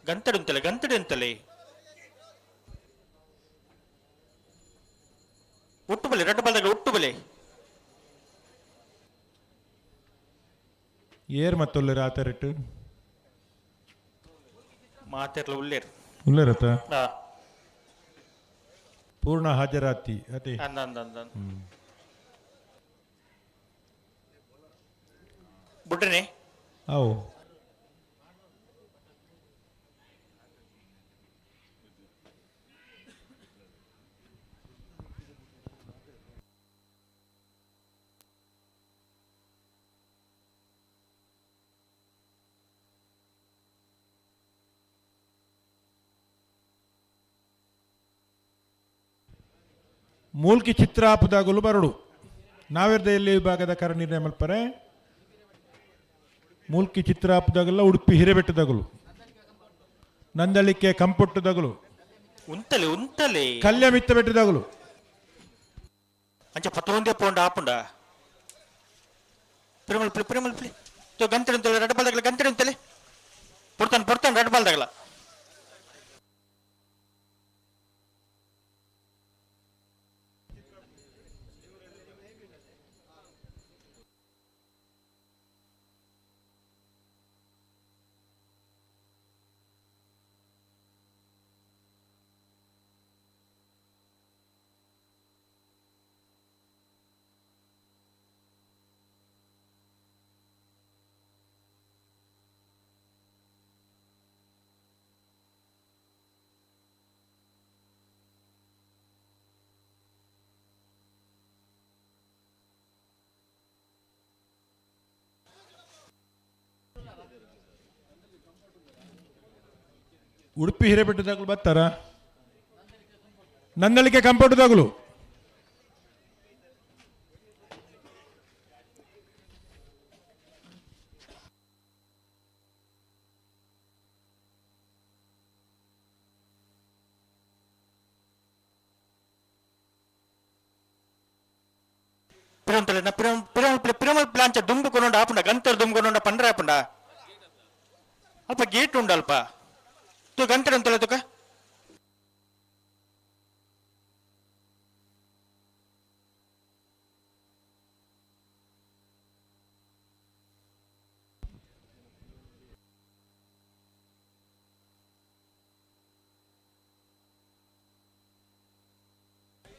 ಗಂತಡಿ ಉಂತಲೆ ಗಂತಡಿ ಉಂತಲೆ. ಒಟ್ಟು ಬಲೆ ರಡ್ಡು ಬಲ್ದಾಗ ಒಟ್ಟು ಬಲೆ. ಏರ್ ಮತ್ತೊಲ್ಲೆರ್ ಆತರೆಟ್ ಮಾತೆರ್ಲ ಉಲ್ಲೇರ್. ಉಲ್ಲೇರತ. ಪೂರ್ಣ ಹಾಜರಾತಿ ಅದೇ. ಅಂದ ಅಂದ ಅಂದ. ಬುಡ್ರನೆ. ಅವು ಮೂಲ್ಕಿ ಚಿತ್ರಾಪದಾಗಲು ಬರಡು ನಾವೆರ್ದ ಎಲ್ಲಿ ವಿಭಾಗದ ಕರ ನಿರ್ಣಯ ಮಲ್ಪರೆ. ಮೂಲ್ಕಿ ಚಿತ್ರಾಪದಾಗಲ್ಲ ಉಡುಪಿ ಹಿರೇಬೆಟ್ಟದಾಗಲು ನಂದಳಿಕೆ ಕಂಪೊಟ್ಟುದಾಗಲು ಉಂತಲೆ ಉಂತಲೆ. ಕಲ್ಯ ಮಿತ್ತ ಬೆಟ್ಟದಾಗಲು. ಅಂಚ ಪತ್ತೊಂದೇ ಪೋಂಡ ಆಪುಂಡ. ಪಿರಮಲ್ ಪಿಳಿ ಪಿರಮಲ್ ಪಿಳಿ ತೋ ಗಂತಡಿ ಉಂತಲೆ ರಡ್ಡು ಬಾಲ್ದಾಗಲ ಗಂತಡಿ ಉಂತಲೆ. ಪೊಡ್ತಾನೆ ಪೊಡ್ತಾನೆ ರಡ್ಡು ಬಾಲ್ದಾಗಲ. ಉಡುಪಿ ಹಿರೇಬೆಟ್ಟದಾಗಲು ಬರ್ತಾರ ನಂದಳಿಕೆ ಕಂಪೌಂಡ್ದಾಗಲು. ಪಿರಮಲ್ ಪಿರಮಲ್ ಪಿರಮಲ್ ಪಿರಮಲ್ ಪ್ಲಾಂಚ ದುಂಬು ಕೊನೊಂಡ ಆಪುಂಡ ಗಂತರ್ ದುಂಬು ಕೊನೊಂಡ ಪಂಡ್ರೆ ಆಪುಂಡ. ಅಲ್ಪ ಗೇಟ್ ಉಂಡು ಅಲ್ಪ. ತು ಗಂತಡಿ ಉಂತಲೆ ತುಕ.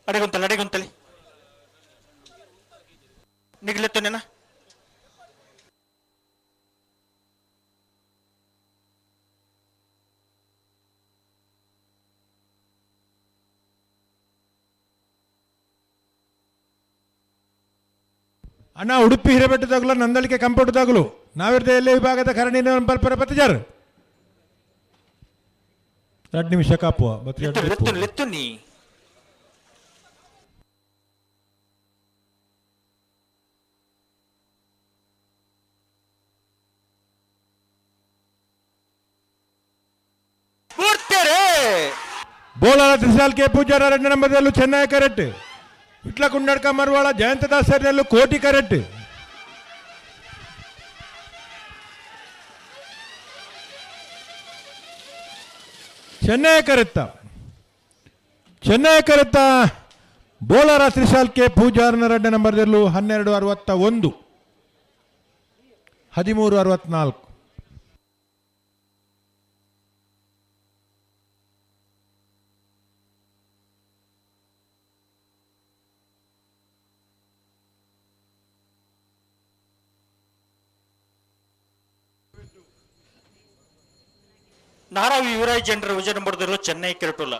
ಅಡೆಗುಂತಲೆ ಅಡೆಗುಂತಲೆ ನಿಗ್ಲೆತ್ತನೇನ. ಅಣ್ಣ ಉಡುಪಿ ಹಿರೇಬೆಟ್ಟದಾಗಲು ನಂದಳಿಕೆ ಕಂಪೌಂಡ್ದಾಗಲು ನಾವಿರ್ದ ಎಲ್ಲೇ ವಿಭಾಗದ ಕರಣಿ ಪಲ್ಪರ ಪತ್ತಿಜಾರ್ ಎರಡು ನಿಮಿಷ ಕಾಪುವ. ಲೆತ್ತು ಲೆತ್ತು ನೀ. ಬೋಳಾರ ತ್ರಿಸಾಲ್ ಕೆ ಪೂಜಾರ 2 ನಂಬರ್ದಲ್ಲೂ ಚೆನ್ನೈ ಕರೆಕ್ಟ್. ವಿಟ್ಲ ಕುಂಡಡ್ಕ ಮರ್ವಾಳ ಜಯಂತ ದಾಸರ್ನಲ್ಲೂ ಕೋಟಿ ಕರೆಕ್ಟ್. ಚೆನ್ನೈ ಕರೆತ್ತ ಚೆನ್ನೈ ಕರೆತ್ತ ಬೋಳಾರ ತ್ರಿಸಾಲ್ ಕೆ ಪೂಜಾರನ 2 ನಂಬರ್ದಲ್ಲೂ 12:61 13:64. ನಾರಾವಿ ಯುವರಾಜ್ ಜನರ ವಿಜಯ ನಂಬರ್ದಿರೋ ಚೆನ್ನೈ ಕೆರಟುಲ್ಲ.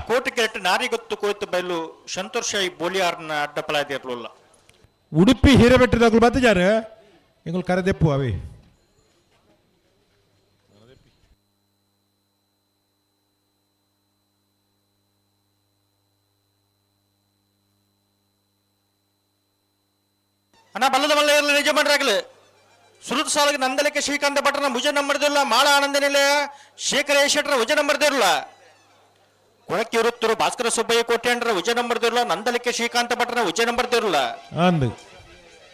ಕೋಟಿ ಕೆರಟು ನಾರಿಗೊತ್ತು ಕೋಯ್ತು ಬಯಲು ಸಂತೋಷ ಬೋಲಿಯಾರ್ನ ಅಡ್ಡಪಲಾದಿರ್ಲಿಲ್ಲ. ಉಡುಪಿ ಹಿರೇಬೆಟ್ಟದಾಗಲು ಬತ್ತಿಜಾರೆ ಎಂಗಳು ಕರೆದೆಪ್ಪು ಅವಿ. ಅಣ್ಣ ಬಲ್ಲದ ಮಲ್ಲ ಇರಲಿ ನಿಜ ಮಾಡ್ರಾಗಲಿ. ಸುರುತ್ ಸಾಲಿಗೆ ನಂದಲಿಕೆ ಶ್ರೀಕಾಂತ ಭಟ್ರನ ಭುಜ ನಂಬರ್ದಿಲ್ಲ. ಮಾಳ ಆನಂದ ನಿಲಯ ಶೇಖರ ಶೆಟ್ಟರ ಭುಜ ನಂಬರ್ದಿರಲ್ಲ. ಕೊಳಕ್ಕೆ ಭಾಸ್ಕರ ಸುಬ್ಬಯ್ಯ ಕೋಟ್ಯಾಂಡ್ರ ಭುಜ ನಂಬರ್ದಿರಲ್ಲ. ನಂದಲಿಕೆ ಶ್ರೀಕಾಂತ ಭಟ್ರನ ಭುಜ ನಂಬರ್ದಿರಲ್ಲ.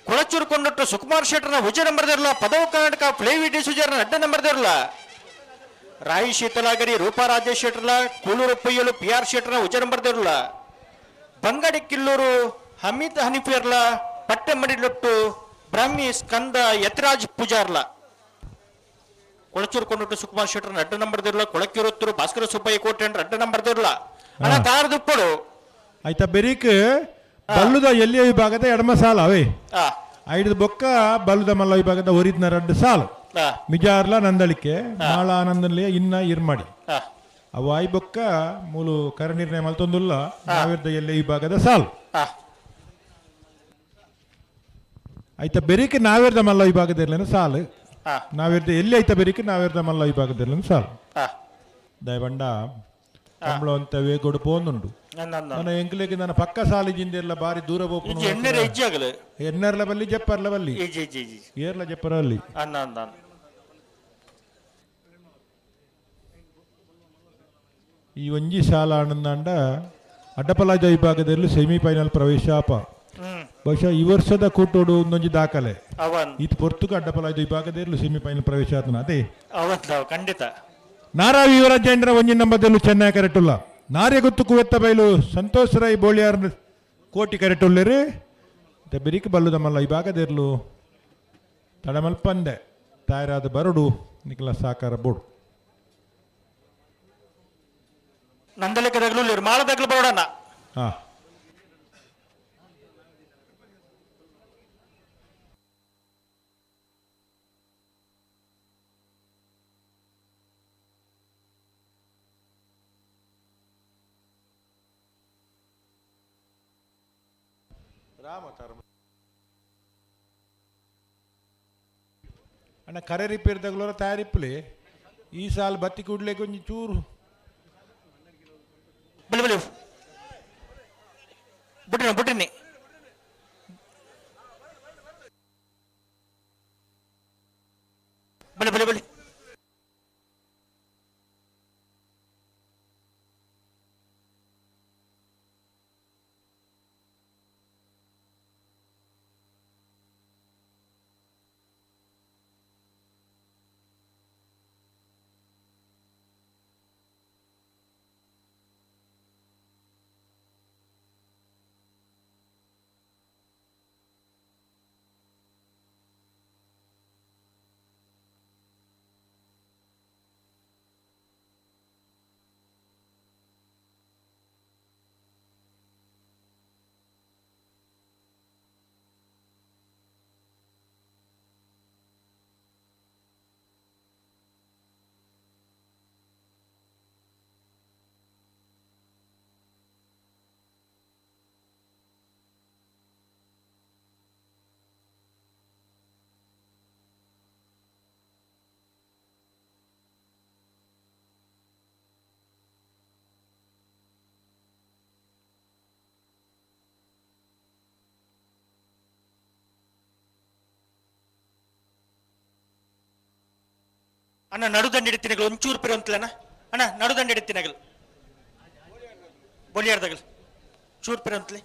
ಕೊಳಚೂರು ಕೊಂಡಟ್ಟು ಸುಕುಮಾರ್ ಶೆಟ್ಟರ್ನ ಭುಜ ನಂಬರ್ದಿರಲ್ಲ. ಪದವು ಕರ್ನಾಟಕ ಫ್ಲೇವಿ ಡಿಸುಜರ್ನ ಅಡ್ಡ ನಂಬರ್ದಿರಲ್ಲ. ರಾಯಿ ಶೀತಲಾಗರಿ ರೂಪಾ ರಾಜೇಶ್ ಶೆಟ್ಟರ್ಲ ಕೂಳೂರು ಪೊಯ್ಯಲು ಪಿ ಆರ್ ಶೆಟ್ಟರ್ನ ಭುಜ ನಂಬರ್ದಿರಲ್ಲ. ಬಂಗಡಿ ಕಿಲ್ಲೂರು ಹಮೀದ್ ಹನಿಫಿಯರ್ಲ ಪಟ್ಟೆಮಡಿಲೊಟ್ಟು ಬ್ರಾಹ್ಮಿ ಸ್ಕಂದ ಯತಿರಾಜ್ ಪೂಜಾರ್ಲ. ಕೊಳಚೂರು ಕೊಂಡಟ್ಟು ಸುಕುಮಾರ್ ಶೆಟ್ಟರ್ನ ಅಡ್ಡ ನಂಬರ್ದಿರಲ್ಲ. ಕೊಳಕಿರುತ್ತರು ಭಾಸ್ಕರ ಸುಬ್ಬಯ್ಯ ಕೋಟೆ ಅಡ್ಡ ನಂಬರ್ದಿರಲ್ಲ. ಅಣ್ಣ ತಾರದುಪ್ಪಡು ಆಯ್ತಾ ಬೆರೀಕ್ ಬಲ್ಲುದ ಎಲ್ಲಿಯ ವಿಭಾಗದ ಎಡಮ ಸಾಲ ಅವೇ. ಐದು ಬೊಕ್ಕ ಬಲ್ಲುದ ಮಲ್ಲ ವಿಭಾಗದ ಒರಿದ್ನ 2 ಸಾಲು. ಮಿಜಾರ್ಲ ನಂದಳಿಕೆ ಮಾಳ ಆನಂದನ್ಲಿ ಇನ್ನ ಇರ್ಮಾಡಿ. ಅವು ಆಯ್ ಬೊಕ್ಕ ಮೂಲು ಕರ ನಿರ್ಣಯ ಮಲ್ತೊಂದುಲ್ಲ ನಾವಿರ್ದ ಎಲ್ಲಿ ವಿಭಾಗದ ಸಾಲು. ಆಯ್ತಾ ಬೆರೀಕ್ ನಾವಿರ್ದ ಮಲ್ಲ ವಿಭಾಗದಲ್ಲಿ ಸಾಲು. ನಾವಿರ್ದ ಎಲ್ಲಿ ಐತ ಬೆರೀಕ್ ನಾವಿರ್ದ ಮಲ್ಲ ವಿಭಾಗದಲ್ಲಿ ಸಾಲು. ದಯಬಂಡ ಕಂಬಳ ಅಂತ ವೇಗೋಡು ಪೋಂದುಂಡು. ನನ್ನ ಎಂಕ್ಲೆಗೆ ನನ್ನ ಪಕ್ಕ ಸಾಲಿ ಜಿಂದೆಲ್ಲ ಬಾರಿ ದೂರ ಪೋಪುನು. ಎಣ್ಣೆರ್ಲ ಬಲ್ಲಿ ಜಪ್ಪರ್ಲ ಬಲ್ಲಿ ಏರ್ಲ ಜಪ್ಪರ ಅಲ್ಲಿ. ಈ ಒಂಜಿ ಸಾಲ ಆನಂದಾಂಡ ಅಡ್ಡಪಲಾಜ ವಿಭಾಗದಲ್ಲಿ ಸೆಮಿಫೈನಲ್ ಪ್ರವೇಶ ಅಪ. ಬಹುಶಃ ಈ ವರ್ಷದ ಕೂಟೋಡು ಒಂದೊಂಜಿ ದಾಖಲೆ. ಇದು ಪೊರ್ತುಗ ಅಡ್ಡಪಲಾಜ ವಿಭಾಗದಲ್ಲಿ ಸೆಮಿಫೈನಲ್ ಪ್ರವೇಶ ಆತನ ಅದೇ. ಖಂಡಿತ. ನಾರಾವಿ ಯುವರಾಜೇಂದ್ರ ಒಂಜಿ ನಂಬದಲ್ಲೂ ಚೆನ್ನೈ ಕರೆಟುಲ್ಲ. ನಾರ್ಯ ಗೊತ್ತು ಕುವೆತ್ತ ಬೈಲು ಸಂತೋಷ್ ರೈ ಬೋಳಿಯಾರ್ ಕೋಟಿ ಕರೆಟುಲ್ಲೇರಿ. ಬೆರಿಕ್ ಬಲ್ಲುದಮಲ್ಲ ಈ ಭಾಗದಿರ್ಲು ತಡಮಲ್ಪಂದೆ ತಯಾರಾದ ಬರಡು ನಿಖಲ ಸಾಕಾರ ಬೋಡು. ನಂದಲಿಕ ದಗ್ಲು ಮಾಳದಗ್ಲು ಬರೋಣ. ಹಾ ಅಣ್ಣ ಕರೆ ರಿಪೇರ್ ತಗಲೋರ ತಯಾರಿಪ್ಪಲಿ ಈ ಸಾಲ ಬತ್ತಿ ಕೂಡ್ಲೆ ಕೊಂಚ ಚೂರು. ಬಲಿ ಬಲಿ ಬುಟ್ಟಿನ ಬುಟ್ಟಿನಿ. ಬಲಿ ಬಲಿ ಬಲಿ. ಅಣ್ಣ ನಡುದಂಡ ಹಿಡಿತಿನಗಳು ಒಂಚೂರು ಪಿರ ಅಂತಲೇನ ಅಣ್ಣ ನಡುದಂಡ ಹಿಡಿತಿನಗಳು. ಬೊಲಿಯಾರ್ದಗಲ್ ಚೂರ್ ಪಿರಂತ್ಲೆ.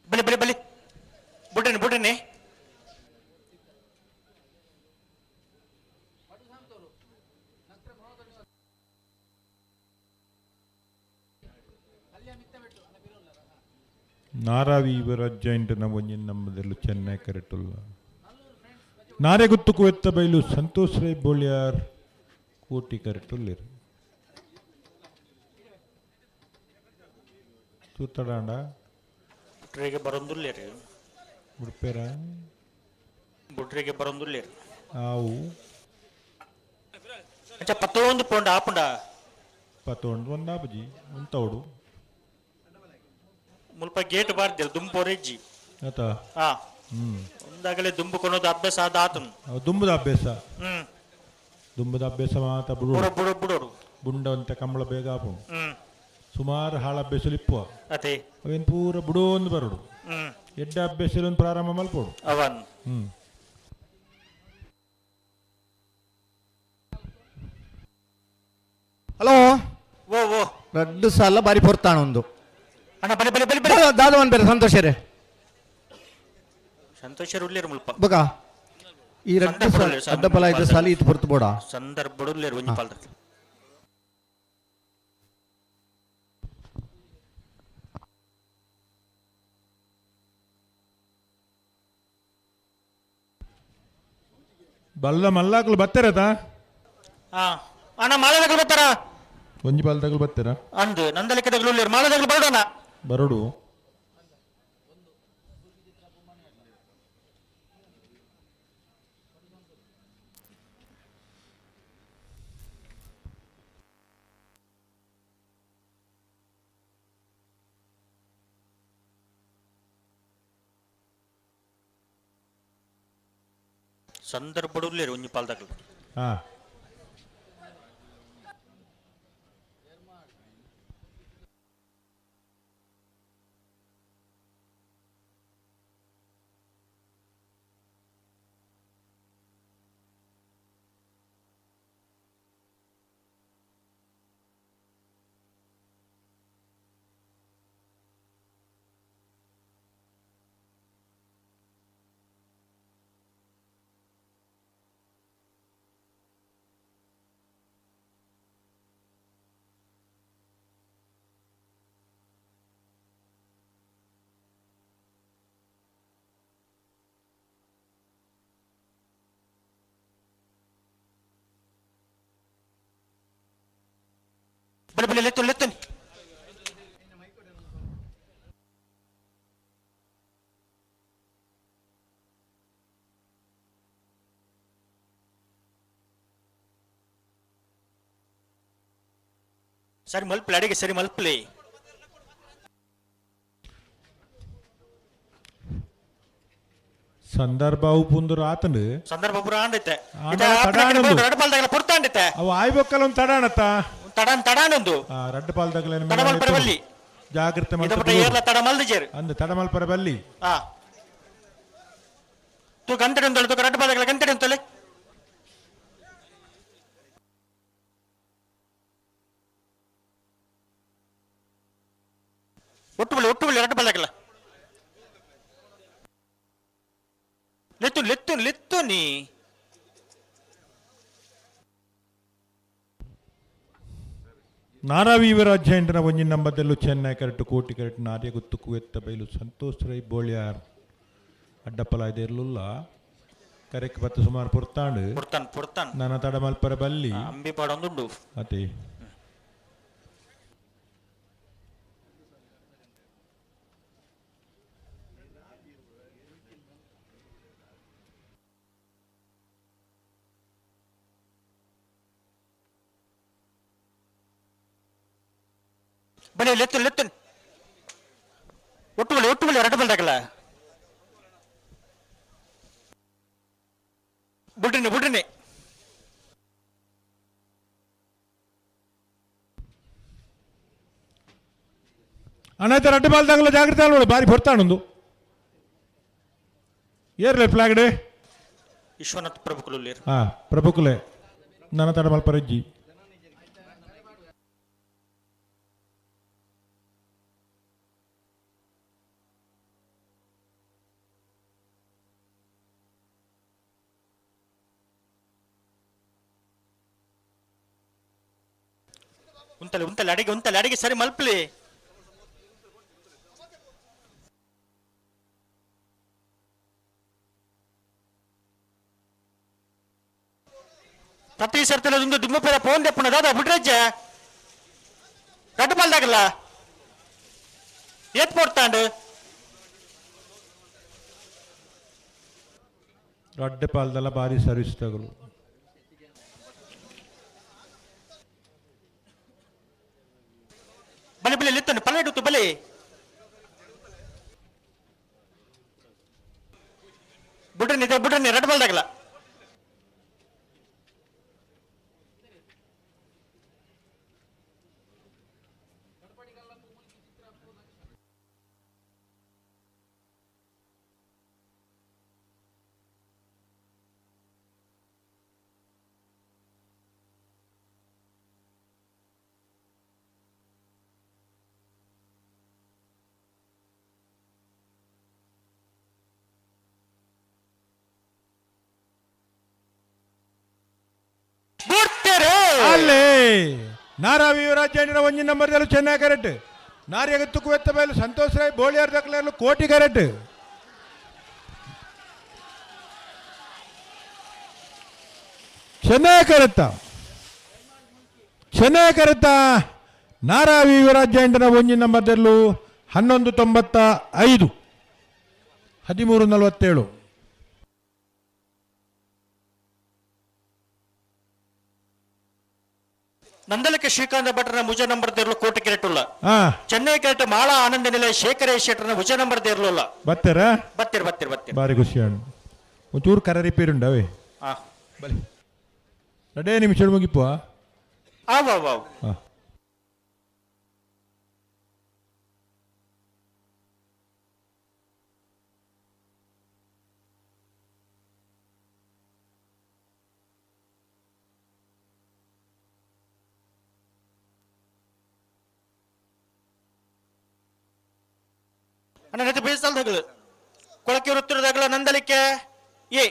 ಬಲಿ ಬಲಿ ಬಲಿ ಬುಡ್ಡನೆ ಬುಡ್ಡನೆ. ನಾರಾವಿ ಇವರ ಜೈಂಟ್ ಒಂಜಿ ನಮ್ಮದೆಲ್ಲು ಚೆನ್ನೈ ಕರೆಟುಲ್ಲ. ನಾರೆಗುತ್ತುಕು ಎತ್ತ ಬೈಲು ಸಂತೋಷ್ ರೈ ಬೋಳ್ಯಾರ್ ಕೋಟಿ ಕರೆಟುಲ್ಲಿರು. ತೂತಡಾಂಡ. ಬುಡ್ರಿಗೆ ಬರೊಂದುಲ್ಲೇರು. ಬುಡ್ಪೇರ. ಬುಡ್ರಿಗೆ ಬರೊಂದುಲ್ಲೇರು. ಆವು. ಅಂಚ ಪತ್ತೊಂದು ಪೋಂಡ ಆಪುಂಡ. ಪತ್ತೊಂದು ಒಂದಾಪುಜಿ ಉಂತವಡು. ಮುಲ್ಪ ಗೇಟ್ ಬಾರ್ದಿಲ್ಲ ದುಂಪೋರೆಜ್ಜಿ. ಆತ. ಹಾ. ಒಂದಾಗಲೇ ದುಂಬು ಕೊನೋದು ಅಭ್ಯಾಸ ಆದ ಆತನು. ಅವು ದುಂಬುದ ಅಭ್ಯಾಸ. ದುಂಬುದ ಅಭ್ಯಾಸ ಮಾತ ಬುಡು. ಬುಡೋ ಬುಡೋ ಬುಡೋಡು. ಬುಂಡ ಅಂತ ಕಂಬಳ ಬೇಗ ಆಪುಂಡು. ಸುಮಾರು ಹಾಳ ಅಭ್ಯಾಸలు ಇಪ್ಪುವ. ಅದೇ. ಅವೇನು ಪೂರ ಬುಡೋಂದು ಬರೋಡು. ಎಡ್ಡೆ ಅಭ್ಯಾಸ ಒಂದು ಪ್ರಾರಂಭ ಮಲ್ಪೋಡು. ಅವನ್. ಹಲೋ. ಓ ಓ. ರಡ್ಡು ಸಾಲ ಬಾರಿ ಪೊರ್ತಾಣ ಒಂದು. ಅಣ್ಣ ಬಲಿ ಬಲಿ ಬಲಿ ಬಲಿ. ದಾದವನ್ ಬೇರೆ ಸಂತೋಷರೇ. ಸಂತೋಷ ಉಳ್ಳೇರು ಮುಲ್ಪ. ಬಗ ಈ ರಡ್ಡು ಸಾಲ ಅಡ್ಡಪಲ ಇದ್ದ ಸಾಲ ಇತ್ತು ಪೊರ್ತು ಬೋಡ. ಸಂದರ್ಭ ಉಳ್ಳೇರು ಒಂಜಿ ಪಾಲ್ದ. ಬಲ್ಲ ಮಲ್ಲಾಕ್ಲು ಬತ್ತಾರತ. ಹಾ ಅಣ್ಣ ಮಾಲದಗಳು ಬರ್ತಾರ. ಒಂಜಿ ಪಾಲ್ದಾಗಲು ಬತ್ತರ. ಅಂದು ನಂದಲಿಕ್ಕದಗಳು ಉಳ್ಳೇರು ಮಾಲದಗಳು ಬರೋಣ. ಬರೋಡು. ಸಂದರ್ಭ ಉಳ್ಳೇರು ಒಂಜಿ ಪಾಲ್ದಗಳು. ಹಾ. ಬಲಿ ಬಲಿ ಲೆತ್ತು ಲೆತ್ತನಿ. ಸರಿ ಮಲ್ಪಲೆ ಅಡಿಗೆ ಸರಿ ಮಲ್ಪಲೆ. ಸಂದರ್ಭ ಉಪುಂದರು ಆತಂಡು. ಸಂದರ್ಭ ಪೂರ ಆಂಡೈತೆ. ತಡಾಣೊಂದು. ರಡ್ಡು ಪಾಲ್ದಾಗಲ ಪುರ್ತಾಂಡೈತೆ. ಅವು ಆಯ್ಬೊಕ್ಕಲ ಒಂದು ತಡಾಣತ್ತ. ತಡಾನ್ ತಡಾನೊಂದು. ರಡ್ಡು ಪಾಲ್ದಾಗಲ. ತಡ ಮಲ್ಪರೆ ಬಲ್ಲಿ. ಜಾಗ್ರತೆ. ಇದಪಟ ಏರ್ಲ ತಡ ಮಲ್ದಿಜೇರು. ಅಂದ್ ತಡ ಮಲ್ಪರೆ ಬಲ್ಲಿ. ಹಾ ತೂ ಗಂಟೆ ಉಂಟಲ್ಲ ತೂ ರಡ್ಡು ಪಾಲ್ದಾಗಲ ಗಂಟೆ ಉಂಟಲೆ. ಒಟ್ಟು ಬಳ್ಳಿ ಒಟ್ಟು ಬಳ್ಳಿ ರಡ್ಡು ಪಾಲ್ದಾಗಲ ಲೆತ್ತು ಲೆತ್ತು ಲೆತ್ತು ನೀ. ನಾರಾವಿ ಇವರ ಅಜ್ಜಂಟನ ಒಂಜಿ ನಂಬದಲ್ಲೂ ಚೆನ್ನೈ ಕರೆಕ್ಟ್ ಕೋಟಿ ಕರೆಕ್ಟ್ ನಾರ್ಯ ಗುತ್ತು ಕುವೆತ್ತ ಬೈಲು ಸಂತೋಷ್ ರೈ ಬೋಳ್ಯಾರ್ ಅಡ್ಡಪ್ಪಲ ಇರ್ಲುಲ್ಲ ಕರೆಕ್ ಬತ್ತು ಸುಮಾರು ಪುರ್ತಾಂಡು. ಪುರ್ತಾನ್ ಪುರ್ತಾನ್. ನನ್ನ ತಡ ಮಲ್ಪರ ಬಲ್ಲಿ. ಅಂಬಿ ಪಾಡೊಂದುಂಡು. ಅತಿ. ಬಲಿ ಲೆತ್ತು ಲೆತ್ತು ಒಟ್ಟು ಬಳಿ ಒಟ್ಟು ಬಳಿ ರಡ್ಡು ಬಲ್ದಾಗಲ ಬುಡ್ರಿನಿ ಬುಡ್ರಿನಿ. ಅಣ್ಣ ರಡ್ಡು ಬಾಲ್ದಾಗಲ ಜಾಗ್ರತೆ ಅಲ್ವ ಬಾರಿ ಹೊರ್ತಾಣೊಂದು ಏರ್ಲೆ ಫ್ಲಾಗ್ಡೆ ವಿಶ್ವನಾಥ್ ಪ್ರಭುಕುಲು ಹಾ ಪ್ರಭುಕುಲೆ ನನ್ನ ತಡ ಮಲ್ಪರಜ್ಜಿ. ಉಂತಲೆ ಉಂತಲೆ ಅಡಿಗೆ ಉಂತಲೆ ಅಡಿಗೆ ಸರಿ ಮಲ್ಪಲಿ. ಪ್ರತಿ ಸರ್ತಿಲ ಒಂದು ದುಮ್ಮು ಪೇರ ಫೋನ್ ದೆಪ್ಪುನ ದಾದಾ ಬಿಡ್ರಜ್ಜ ರಡ್ಡು ಬಾಲ್ದಾಗಲ್ಲ ಏತ್ ಪೋಡ್ತಾಂಡು. ರಡ್ಡೆ ಪಾಲ್ದಲ್ಲ ಬಾರಿ ಸರ್ವಿಸ್ ತಗಲು. ಬಲೆ ಬಲೆ ಲಿತ್ತನು ಪಲ್ಲೆಡುತ್ತು ಬಲೆ. ಬುಡ್ರನಿ ಬುಡ್ರನಿ ರಡ್ಡು ಬಾಲ್ದಾಗಲ್ಲ. ಅಲ್ಲೇ ನಾರಾವಿ ಯುವರಾಜ್ ಒಂಜಿ ನಂಬರ್ ಚೆನ್ನೈ ಕರೆಕ್ಟ್ ನಾರ್ಯಗತ್ತುಕು ಎತ್ತ ಬಯಲು ಸಂತೋಷ್ ರಾಯ್ ಬೋಳಿಯಾರ್ ದಕ್ಲೇರ್ಲು ಕೋಟಿ ಕರೆಕ್ಟ್ ಚೆನ್ನೈ ಕರೆತ್ತ ಚೆನ್ನೈ ಕರೆತ್ತ ನಾರಾವಿ ಯುವರಾಜ್ ಒಂಜಿ ನಂಬರ್ದಲ್ಲೂ 11.95 13.47. ನಂದಲಕ್ಕೆ ಶ್ರೀಕಾಂತ ಭಟ್ರನ ಭುಜ ನಂಬರ್ ದೇರ್ಲು ಕೋಟೆ ಕೆರೆಟುಲ್ಲ. ಚೆನ್ನೈ ಕೆರೆಟ್ ಮಾಳಾ ಆನಂದ ನಿಲಯ ಶೇಖರ ಶೆಟ್ಟರ್ನ ಭುಜ ನಂಬರ್ ದೇರ್ಲುಲ್ಲ. ಬತ್ತೆರ ಬತ್ತೀರ್ ಬತ್ತೀರ್ ಬತ್ತೀರ್. ಬಾರಿ ಖುಷಿ ಅಣ್ಣ ಒಂಚೂರು ಕರ ರಿಪೇರಿ ಉಂಡವೇ. ಬಲಿ ನಡೇ ನಿಮಿಷ ಮುಗಿಪು. ಆವ್ ಆವ್ ಆವ್. ಅಣ್ಣ ನೆತ್ತ ಬೇಸಲ್ದಗಳು ಕೊಳಕೆ ವೃತ್ತಿರದಾಗಲ ನಂದಲಿಕ್ಕೆ ಎ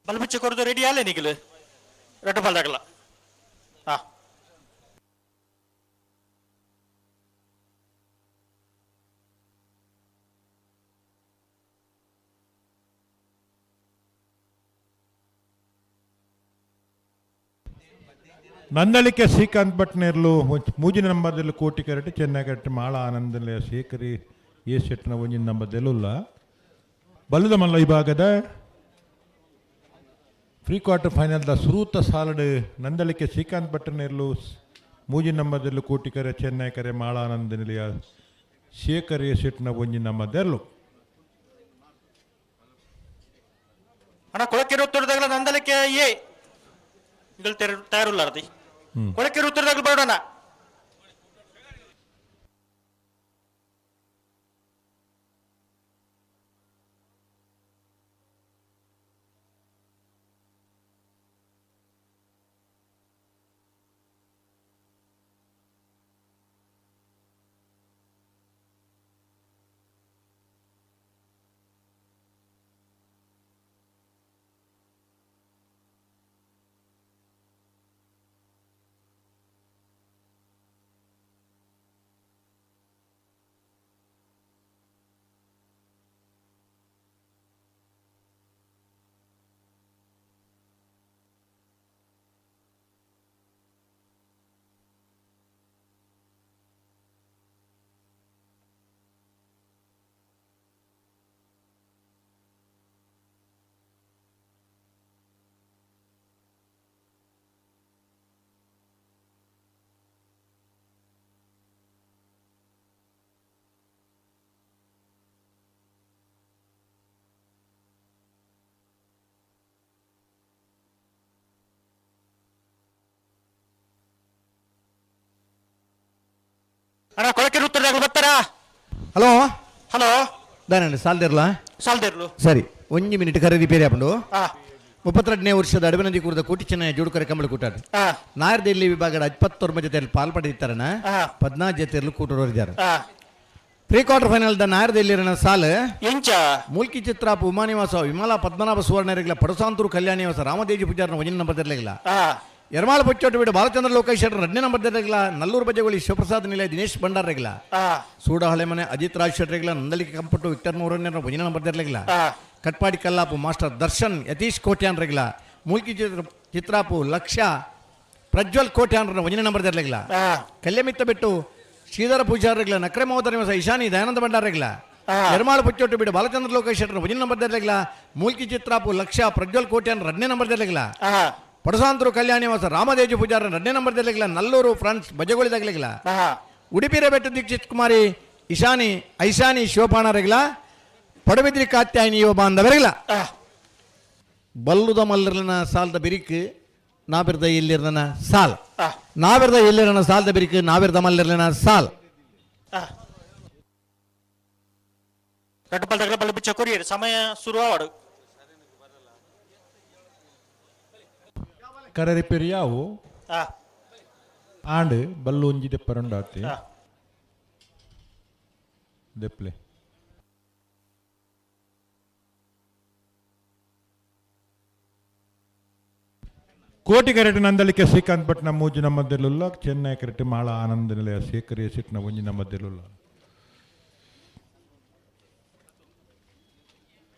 ಬಲ್ಬಿಚ್ಚ ಕೊರದು ರೆಡಿ ಅಲ್ಲೇ ನಿಗಲು ರಡ್ಡು ಬಾಲ್ದಾಗಲ್ಲ. ಹಾ ನಂದಳಿಕೆ ಶ್ರೀಕಾಂತ್ ಭಟ್ನೇರ್ಲು ಮೂಜಿನ ನಂಬರ್ದಲ್ಲಿ ಕೋಟಿ ಕರೆಟ್ ಚೆನ್ನೈ ಕರೆಟ್ ಮಾಳ ಆನಂದಲೆ ಶೇಖರಿ ಎ ಶೆಟ್ನ ಒಂಜಿನ ನಂಬರ್ದಲ್ಲುಲ್ಲ ಬಲ್ಲದ ಮಲ್ಲ ವಿಭಾಗದ ಪ್ರೀ ಕ್ವಾರ್ಟರ್ ಫೈನಲ್ದ ಸುರೂತ ಸಾಲಡ್ ನಂದಳಿಕೆ ಶ್ರೀಕಾಂತ್ ಭಟ್ಟನೇರ್ಲು ಮೂಜಿ ನಂಬರ್ದಲ್ಲೂ ಕೋಟಿ ಕರೆ ಚೆನ್ನೈ ಕರೆ ಮಾಳ ಆನಂದ ನಿಲಯ ಶೇಖರ್ ಎ ಶೆಟ್ನ ಒಂಜಿ ನಂಬರ್ದೆರ್ಲು. ಅಣ್ಣ ಕೊಳಕೆ ವೃತ್ತಿರದಾಗಲ ನಂದಲಿಕ್ಕೆ ಎ ತಯಾರುಲ್ಲಾರದಿ. ಕೊಳಕೆರೆ ಉತ್ತರದಾಗ ಬರೋಣ. ಅಣ್ಣ ಕೊಳಕೆರೆ ಉತ್ತರದಾಗ ಬರ್ತಾರಾ? ಹಲೋ ಹಲೋ ದಾನಂడి ಸಾಲ್ದಿರ್ಲ? ಸಾಲ್ದಿರ್ಲು. ಸರಿ, ಒಂಜಿ ಮಿನಿಟ್ ಖರೀದಿ ಪೇರೆ ಆಪುಂಡು. 32ನೇ ವರ್ಷದ ಅಡವಿನದಿ ಕೂಡಿದ ಕೋಟಿ ಚೆನ್ನೈ ಜೋಡುಕರೆ ಕಂಬಳಿ ಕೂಟಾಡು. ನಾಯರ್ದೆಲ್ಲಿ ವಿಭಾಗದ 29 ಜೊತೆಯಲ್ಲಿ ಪಾಲ್ಪಡೆದಿತ್ತಾರನ 14 ಜೊತೆಯಲ್ಲಿ ಕೂಟೋರಿದ್ದಾರೆ. ಪ್ರೀ ಕ್ವಾರ್ಟರ್ ಫೈನಲ್ the ನಾಯರ್ದೆಲ್ಲಿರನ ಸಾಲು ಎಂಚ ಮೂಲ್ಕಿ ಚಿತ್ರಾಪು ಉಮಾನಿವಾಸ ವಿಮಲಾ ಪದ್ಮನಾಭ ಸುವರ್ಣರಿಗಿಲ್ಲ, ಪಡಸಾಂತೂರು ಕಲ್ಯಾಣಿವಾಸ ರಾಮದೇಜಿ ಪೂಜಾರನ ಒಂಜಿನ ನಂಬರ್ ಇರಲಿಲ್ಲ, ಯರ್ಮಾಳ ಪೊಚ್ಚೋಟು ಬಿಡು ಬಾಲಚಂದ್ರ ಲೋಕೇಶ್ ಶೆಟ್ಟರ್ 2ನೇ ನಂಬರ್ ಇರಲಿಲ್ಲ, ನಲ್ಲೂರು ಬಜೆಗೊಳಿ ಶಿವಪ್ರಸಾದ್ ನಿಲಯ ದಿನೇಶ್ ಭಂಡಾರ್ ಇರಲಿಲ್ಲ, ಸೂಡ ಹಳೆಮನೆ ಅಜಿತ್ ರಾಜ್ ಶೆಟ್ಟರಿಗಿಲ್ಲ, ನಂದಲಿಕೆ ಕಂಪಟ್ಟು ವಿಕ್ಟರ್ ಮೂರನೇ ಒಂಜಿನ ನಂಬರ್ ಇರಲಿಲ್ಲ, ಕಟ್ಪಾಡಿ ಕಲ್ಲಾಪು ಮಾಸ್ಟರ್ ದರ್ಶನ್ ಯತೀಶ್ ಕೋಟ್ಯಾನ್ ರೆಗ್ಲ, ಮೂಲ್ಕಿ ಚಿತ್ರಾಪು ಲಕ್ಷ್ಯ ಪ್ರಜ್ವಲ್ ಕೋಟ್ಯಾನ್ ಒಂಜಿನ ನಂಬರ್ ಇರಲಿಲ್ಲ, ಕಲ್ಯಮಿತ್ತ ಬಿಟ್ಟು ಶ್ರೀಧರ ಪೂಜಾರ್ ರೆಗ್ಲ, ನಕ್ರೆ ಮಹೋದರ ನಿವಾಸ ಈಶಾನಿ ದಯಾನಂದ ಭಂಡಾರ್ ರೆಗ್ಲ, ಯರ್ಮಾಳ ಪುಚ್ಚೋಟು ಬಿಡು ಬಾಲಚಂದ್ರ ಲೋಕೇಶ್ ಶೆಟ್ಟರ್ ಒಂಜಿನ ನಂಬರ್ ಇರಲಿಲ್ಲ, ಮೂಲ್ಕಿ ಚಿತ್ರಾಪು ಲಕ್ಷ್ಯ ಪ್ರಜ್ವಲ್ ಕೋಟ್ಯಾನ್ 2ನೇ ನಂಬರ್ ಇರಲಿಲ್ಲ, ಪಡಸಾಂತರು ಕಲ್ಯಾಣಿವಾಸ ರಾಮದೇಜು ಪೂಜಾರ 2ನೇ ನಂಬರ್ ಇರಲಿಲ್ಲ, ನಲ್ಲೂರು ಫ್ರಾನ್ಸ್ ಬಜಗೋಳಿದಾಗಲಿಲ್ಲ, ಉಡುಪಿರ ಬೆಟ್ಟು ದೀಕ್ಷಿತ್ ಕುಮಾರಿ ಇಶಾನಿ ಐಶಾನಿ ಶಿವಪಾಣ ರೆಗ್ಲ, ಪಡಬಿದ್ರಿ ಕಾತ್ಯಾಯಿನಿ ಯುವ ಬಾಂಧವರಿಲ್ಲ. ಬಲ್ಲುದ ಮಲ್ಲರ್ನ ಸಾಲದ ಬಿರಿಕ್ ನಾಬಿರ್ದ ಎಲ್ಲಿರ್ದನ ಸಾಲ್, ನಾವಿರ್ದ ಎಲ್ಲಿರನ ಸಾಲದ ಬಿರಿಕ್ ನಾವಿರ್ದ ಮಲ್ಲಿರ್ಲಿನ ಸಾಲ್. ರಡ್ಡು ಬಲ್ದಗಲ ಬಲ್ಲ ಬಿಚ್ಚ ಕೊರಿಯರ್ ಸಮಯ ಶುರು ಆವಡು. ಕರರಿ ಪೆರಿಯಾವು ಆಂಡ್ ಬಲ್ಲು ಒಂಜಿ ದೆಪ್ಪರುಂಡಾತಿ ದೆಪ್ಲೆ. ಕೋಟಿ ಕರೆಟ್ ನಂದಳಿಕೆ ಶ್ರೀಕಾಂತ್ ಭಟ್ನ ಮೂಜು ನಮ್ಮದಿರಲಿಲ್ಲ, ಚೆನ್ನೈ ಕರೆಟ್ ಮಾಳ ಆನಂದ ನಿಲಯ ಶೇಖರ್ ಸಿಟ್ನ ಒಂಜಿ ನಮ್ಮದಿರಲಿಲ್ಲ.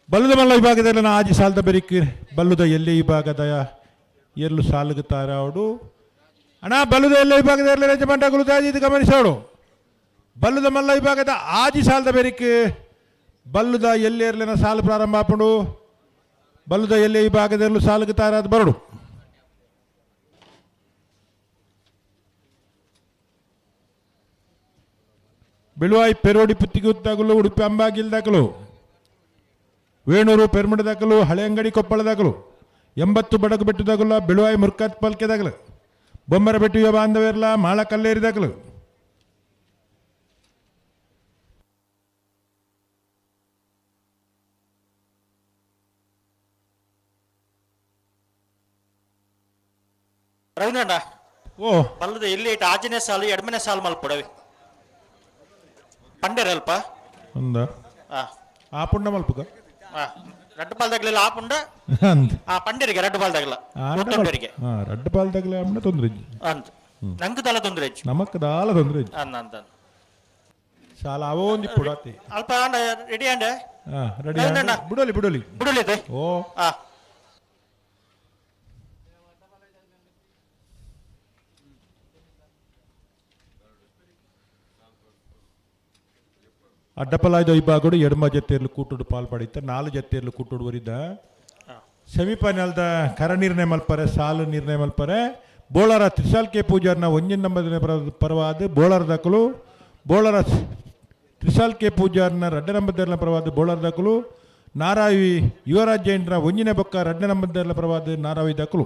ಬಲ್ಲದ ಮಲ್ಲ ವಿಭಾಗದಲ್ಲಿ ಆಜಿ ಸಾಲದ ಬೆರಿಕ್ ಬಲ್ಲುದ ಎಲ್ಲಿ ವಿಭಾಗದ ಎಲ್ಲು ಸಾಲುಗೆ ತಾರಾವಡು ಅಣ್ಣ ಬಲ್ಲದ ಎಲ್ಲ ವಿಭಾಗದ ಎಲ್ಲ ಯಜಮಾನಗಳು ಇದು ಗಮನಿಸೋಡು. ಬಲ್ಲದ ಮಲ್ಲ ವಿಭಾಗದ ಆಜಿ ಸಾಲದ ಬೆರಿಕ್ ಬಲ್ಲುದ ಎಲ್ಲಿ ಇರಲಿನ ಸಾಲು ಪ್ರಾರಂಭ ಆಪುಂಡು, ಬಲ್ಲುದ ಎಲ್ಲಿ ವಿಭಾಗದ ಸಾಲುಗೆ ತಾರಾದ ಬರಡು. ಬೆಳುವಾಯಿ ಪೆರೋಡಿ ಪುತ್ತಿಗೆ ಉತ್ತಾಗಲು ಉಡುಪಿ ಅಂಬಾಗಿಲ್ ದಾಖಲು, ವೇಣೂರು ಪೆರ್ಮಡ ದಾಖಲು, ಹಳೆಯಂಗಡಿ ಕೊಪ್ಪಳ ದಾಖಲು, 80 ಬಡಗು ಬೆಟ್ಟು ದಾಖಲು, ಬೆಳುವಾಯಿ ಮುರ್ಕಾತ್ ಪಲ್ಕೆ ದಾಖಲು, ಬೊಮ್ಮರ ಬೆಟ್ಟು ಬಾಂಧವ್ಯರ್ಲ ಮಾಳ ಕಲ್ಲೇರಿ ದಾಖಲು. ರವೀಂದ್ರಣ್ಣ ಓ ಬಲ್ಲದ ಎಲ್ಲಿ ಇಟ್ಟು ಆಜನೇ ಸಾಲು ಎಡಮನೆ ಸಾಲು ಮಲ್ಪಡವಿ ಪಂಡೇರ್ ಅಲ್ಪ ಒಂದ ಆ ಪುಂಡ ಮಲ್ಪುಗ ರಡ್ಡು ಬಾಲ್ದಾಗಲಿಲ್ಲ ಆ ಪುಂಡ ಆ ಪಂಡೇರಿಗೆ ರಡ್ಡು ಬಾಲ್ದಾಗಲ ಗೊತ್ತುಂಡರಿಗೆ ರಡ್ಡು ಬಾಲ್ದಾಗಲ ಅಮ್ಮನ ತೊಂದ್ರೆ ಅಂತ ನಂಗೆ ದಾಲ ತೊಂದ್ರೆ ನಮಕ್ ದಾಲ ತೊಂದ್ರೆ ಅಂದ ಅಂದ ಸಾಲ ಅವೋ ಒಂದು ಪುಡಾತಿ ಅಲ್ಪ ಆಂಡ ರೆಡಿ ಆಂಡ ರೆಡಿ ಬಿಡೋಲಿ ಬಿಡೋಲಿ ಬಿಡೋಲಿ ಓ ಅಡ್ಡಪಲಾಯ್ದ ವಿಭಾಗಡು ಎಡಮ ಜತ್ತೇರ್ಲು ಕೂಟುಡು ಪಾಲ್ಪಡಿತ್ತ 4 ಜತ್ತೇರ್ಲು ಕೂಟುಡು ವರಿದ ಸೆಮಿಫೈನಲ್ದ ಕರ ನಿರ್ಣಯ ಮಲ್ಪರೆ ಸಾಲು ನಿರ್ಣಯ ಮಲ್ಪರೆ ಬೋಳರ ತ್ರಿಸಾಲ್ ಕೆ ಪೂಜಾರ್ನ ಒಂಜಿನ ನಂಬರ್ ಪರವಾದ ಬೋಳರ ದಾಖಲು, ಬೋಳರ ತ್ರಿಸಾಲ್ ಕೆ ಪೂಜಾರ್ನ ರಡ್ಡ ನಂಬರ್ ಪರವಾದ ಬೋಳರ ದಾಖಲು, ನಾರಾವಿ ಯುವರಾಜ್ ಜೈನ್ರ ಒಂಜಿನ ಬೊಕ್ಕ ರಡ್ಡ ನಂಬರ್ ಪರವಾದ ನಾರಾವಿ ದಾಖಲು.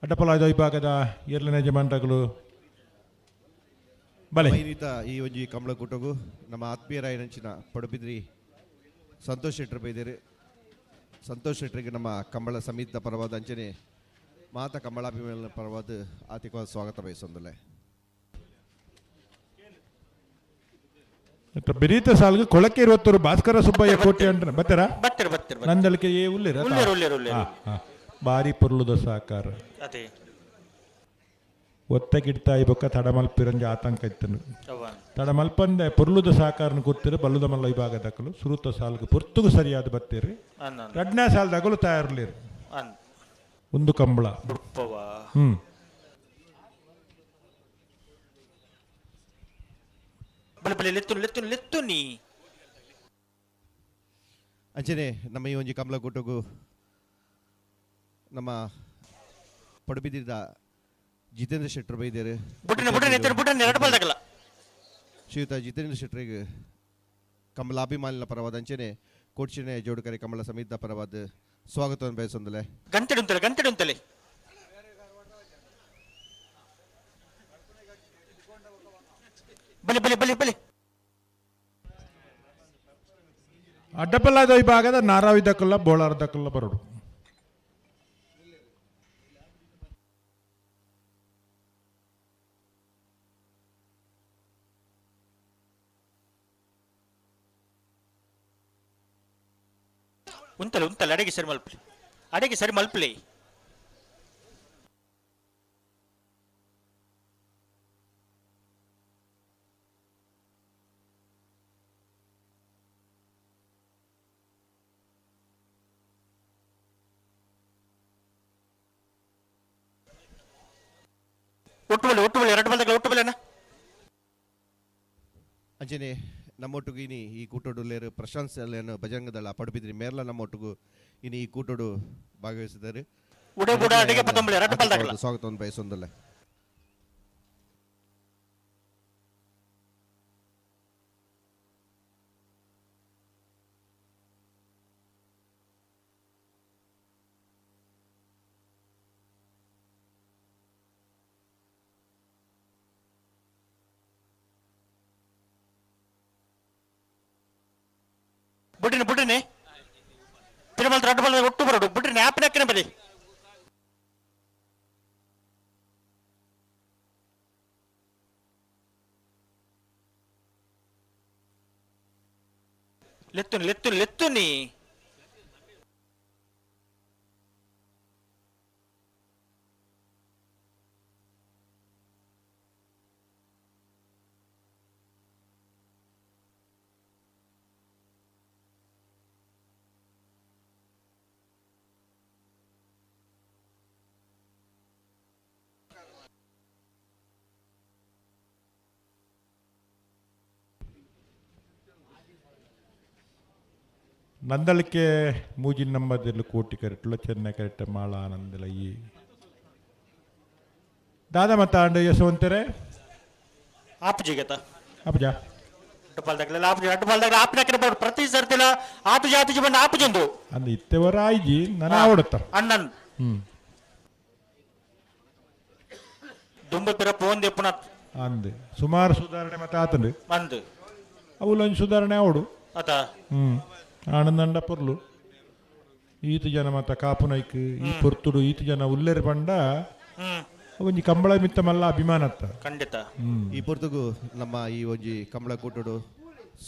ಅಡ್ಡಪಲಾದ ವಿಭಾಗದ ಏರ್ಲನ ಯಜಮಾನ್ರಗಳು ಬಲೆ. ಇನ್ನಿತ ಈ ಒಂಜಿ ಕಂಬಳಕೂಟಗು ನಮ್ಮ ಆತ್ಮೀಯರಾಯನಂಚಿನ ಪಡುಬಿದ್ರಿ ಸಂತೋಷ್ ಶೆಟ್ಟರ್ ಬೈದೇರು. ಸಂತೋಷ್ ಶೆಟ್ಟರಿಗೆ ನಮ್ಮ ಕಂಬಳ ಸಮಿತಿಯ ಪರವಾದ ಅಂಚನೆ ಮಾತ ಕಂಬಳಾಭಿಮಾನಿಗಳ ಪರವಾದ ಆರ್ಥಿಕವಾದ ಸ್ವಾಗತ ಬಯಸೊಂದಲೆ. ಬಿರೀತ ಸಾಲ್ಗೆ ಕೊಳಕೆ ಇರುವತ್ತರು ಭಾಸ್ಕರ ಸುಬ್ಬಯ್ಯ ಕೋಟೆ ಅಂಡ್ರ ಬತ್ತರ ಬತ್ತಿರ ಬತ್ತಿರ. ನಂದಳಿಕೆ ಏ ಉಲ್ಲೇರ. ಉಲ್ಲೇರು, ಉಲ್ಲೇರು, ಉಲ್ಲೇರು. ಬಾರಿ ಪೊರ್ಲುದ ಸಾಕಾರ. ಅದೇ. ಒತ್ತಗಿಡ್ತಾಯಿ ಬೊಕ್ಕ ತಡಮಲ್ಪಿರಂಜ ಆತಂಕ ಇತ್ತನು. ಅವ. ತಡಮಲ್ಪಂದೆ ಪೊರ್ಲುದ ಸಾಕಾರನ ಕೊಡ್ತಿರು ಬಲ್ಲುದ ಮಲ್ಲ ವಿಭಾಗದಕಲು ಸುರುತ ಸಾಲ್ಗೆ ಪೊರ್ತುಗು ಸರಿಯಾದ ಬತ್ತೀರಿ. ಅನ್ನ. ರಡ್ನೇ ಸಾಲ್ದಾಗಲು ತಯಾರ್ಲಿರು. ಅನ್. ಒಂದು ಕಂಬಳ. ಬುಡ್ಪವ. ಬಲೆ ಬಲೆ ಲೆತ್ತು ಲೆತ್ತು ಲೆತ್ತು ನೀ. ಅಂಚನೆ ನಮ್ಮ ಈ ಒಂಜಿ ಕಂಬಳಕೂಟಗು ನಮ್ಮ ಪಡುಬಿದ್ರಿದ ಜಿತೇಂದ್ರ ಶೆಟ್ಟರು ಬೈದೇರು. ಬುಡ್ಡಿನ ಬುಡ್ಡಿನ ಎತ್ತರ ಬುಡ್ಡಿನ ಎರಡು ಬಲ್ದಾಗಲ್ಲ. ಶ್ರೀಯುತ ಜಿತೇಂದ್ರ ಶೆಟ್ಟರಿಗೆ ಕಮಲಾಭಿಮಾನಿನ ಪರವಾದ ಅಂಚನೆ ಕೋಡ್ಚಿನೆ ಜೋಡುಕರೆ ಕಮಲ ಸಮಿತಿಯ ಪರವಾದ ಸ್ವಾಗತವನ್ನು ಬಯಸೊಂದಲೆ. ಗಂಟೆಡುಂತಲೆ ಗಂಟೆಡುಂತಲೆ. ಬಲೆ ಬಲೆ ಬಲೆ ಬಲೆ. ಅಡ್ಡಪಲ್ಲಾದ ವಿಭಾಗದ ನಾರಾವಿದಕ್ಕಲ್ಲ ಬೋಳಾರದಕ್ಕಲ್ಲ ಬರೋಡು. ಉಂತಲೆ ಉಂತಲೆ ಅಡಿಗೆ ಸರಿ ಮಲ್ಪಲಿ ಅಡಿಗೆ ಸರಿ ಮಲ್ಪಲಿ. ಒಟ್ಟು ಬಲೆ ಒಟ್ಟು ಬಲೆ ಎರಡು ಬಲ್ದಾಗ ಒಟ್ಟು ಬಲೆನಾ. ಅಂಚನೆ ನಮ್ಮೊಟ್ಟಿಗೆ ಇನಿ ಈ ಕೂಟೋಡು ಲೇರು ಪ್ರಶಾಂತ್ ಸೆಲ್ಲೇನು ಬಜರಂಗದಳ ಪಡುಬಿದ್ರಿ ಮೇರ್ಲ ನಮ್ಮೊಟ್ಟಿಗೂ ಇನಿ ಈ ಕೂಟೋಡು ಭಾಗವಹಿಸಿದ್ದಾರೆ. ಉಡೆ ಬುಡ ಅಡಿಗೆ ಪತ್ತೊಂಬಳೆ ಎರಡು ಬಲ್ದಾಗಲ್ಲ. ಸ್ವಾಗತವನ್ನು ಬಯಸೊಂದಲೆ. ಬುಡ್ಡಿನ ಬುಡ್ಡಿನಿ ತಿರುಮಲ ರಡ್ಡು ಬಲ್ದ ಒಟ್ಟು ಬರೋಡು ಬುಡ್ಡಿನ ಆಪಿನ ಅಕ್ಕನ ಬಲಿ. ಲೆತ್ತುನಿ ಲೆತ್ತುನಿ ಲೆತ್ತುನಿ. ನಂದಳಿಕೆ ಮೂಜಿನ ನಂಬದಿರ್ಲು ಕೋಟಿ ಕರೆಟ್ಲು ಚೆನ್ನೈ ಕರೆಕ್ಟ್ ಮಾಳ ಆನಂದಲ ಈ ದಾದಾ ಮತ್ತ ಅಂಡ ಯಶವಂತರೆ. ಆಪುಜಿಗತ. ಅಪ್ಪಜ. ಅಡ್ಡು ಬಲ್ದಾಗಲ್ಲ ಆಪುಜಿ ಅಡ್ಡು ಬಲ್ದಾಗ ಆಪಿನ ಅಕ್ಕನ ಬರೋಡು ಪ್ರತಿ ಸರ್ತಿಲ ಆತುಜಿ ಆತುಜಿ ಬಂದು ಆಪುಜೊಂದು. ಅಂದ ಇತ್ತೆವರ ಆಯ್ಜಿ ನನ್ನ ಆವಡುತ್ತ. ಅಣ್ಣನ್. ದುಂಬ ಪಿರ ಪೋನ್ ದೆಪ್ಪುನ. ಅಂದೆ ಸುಮಾರು ಸುಧಾರಣೆ ಮತ್ತೆ ಆತಂಡು. ಅಂದು. ಅವುಲೊಂದು ಸುಧಾರಣೆ ಅವಡು. ಅತ. ಆನಂದಂಡ ಪೊರ್ಲು ಈತ ಜನ ಮತ್ತ ಕಾಪುನೈಕ್ ಈ ಪೊರ್ತುಡು ಈತ ಜನ ಉಲ್ಲೇರು ಪಂಡ ಒಂಜಿ ಕಂಬಳ ಮಿತ್ತ ಮಲ್ಲ ಅಭಿಮಾನತ್ತ. ಖಂಡಿತ. ಈ ಪೊರ್ತುಗು ನಮ್ಮ ಈ ಒಂಜಿ ಕಂಬಳ ಕೂಟಡು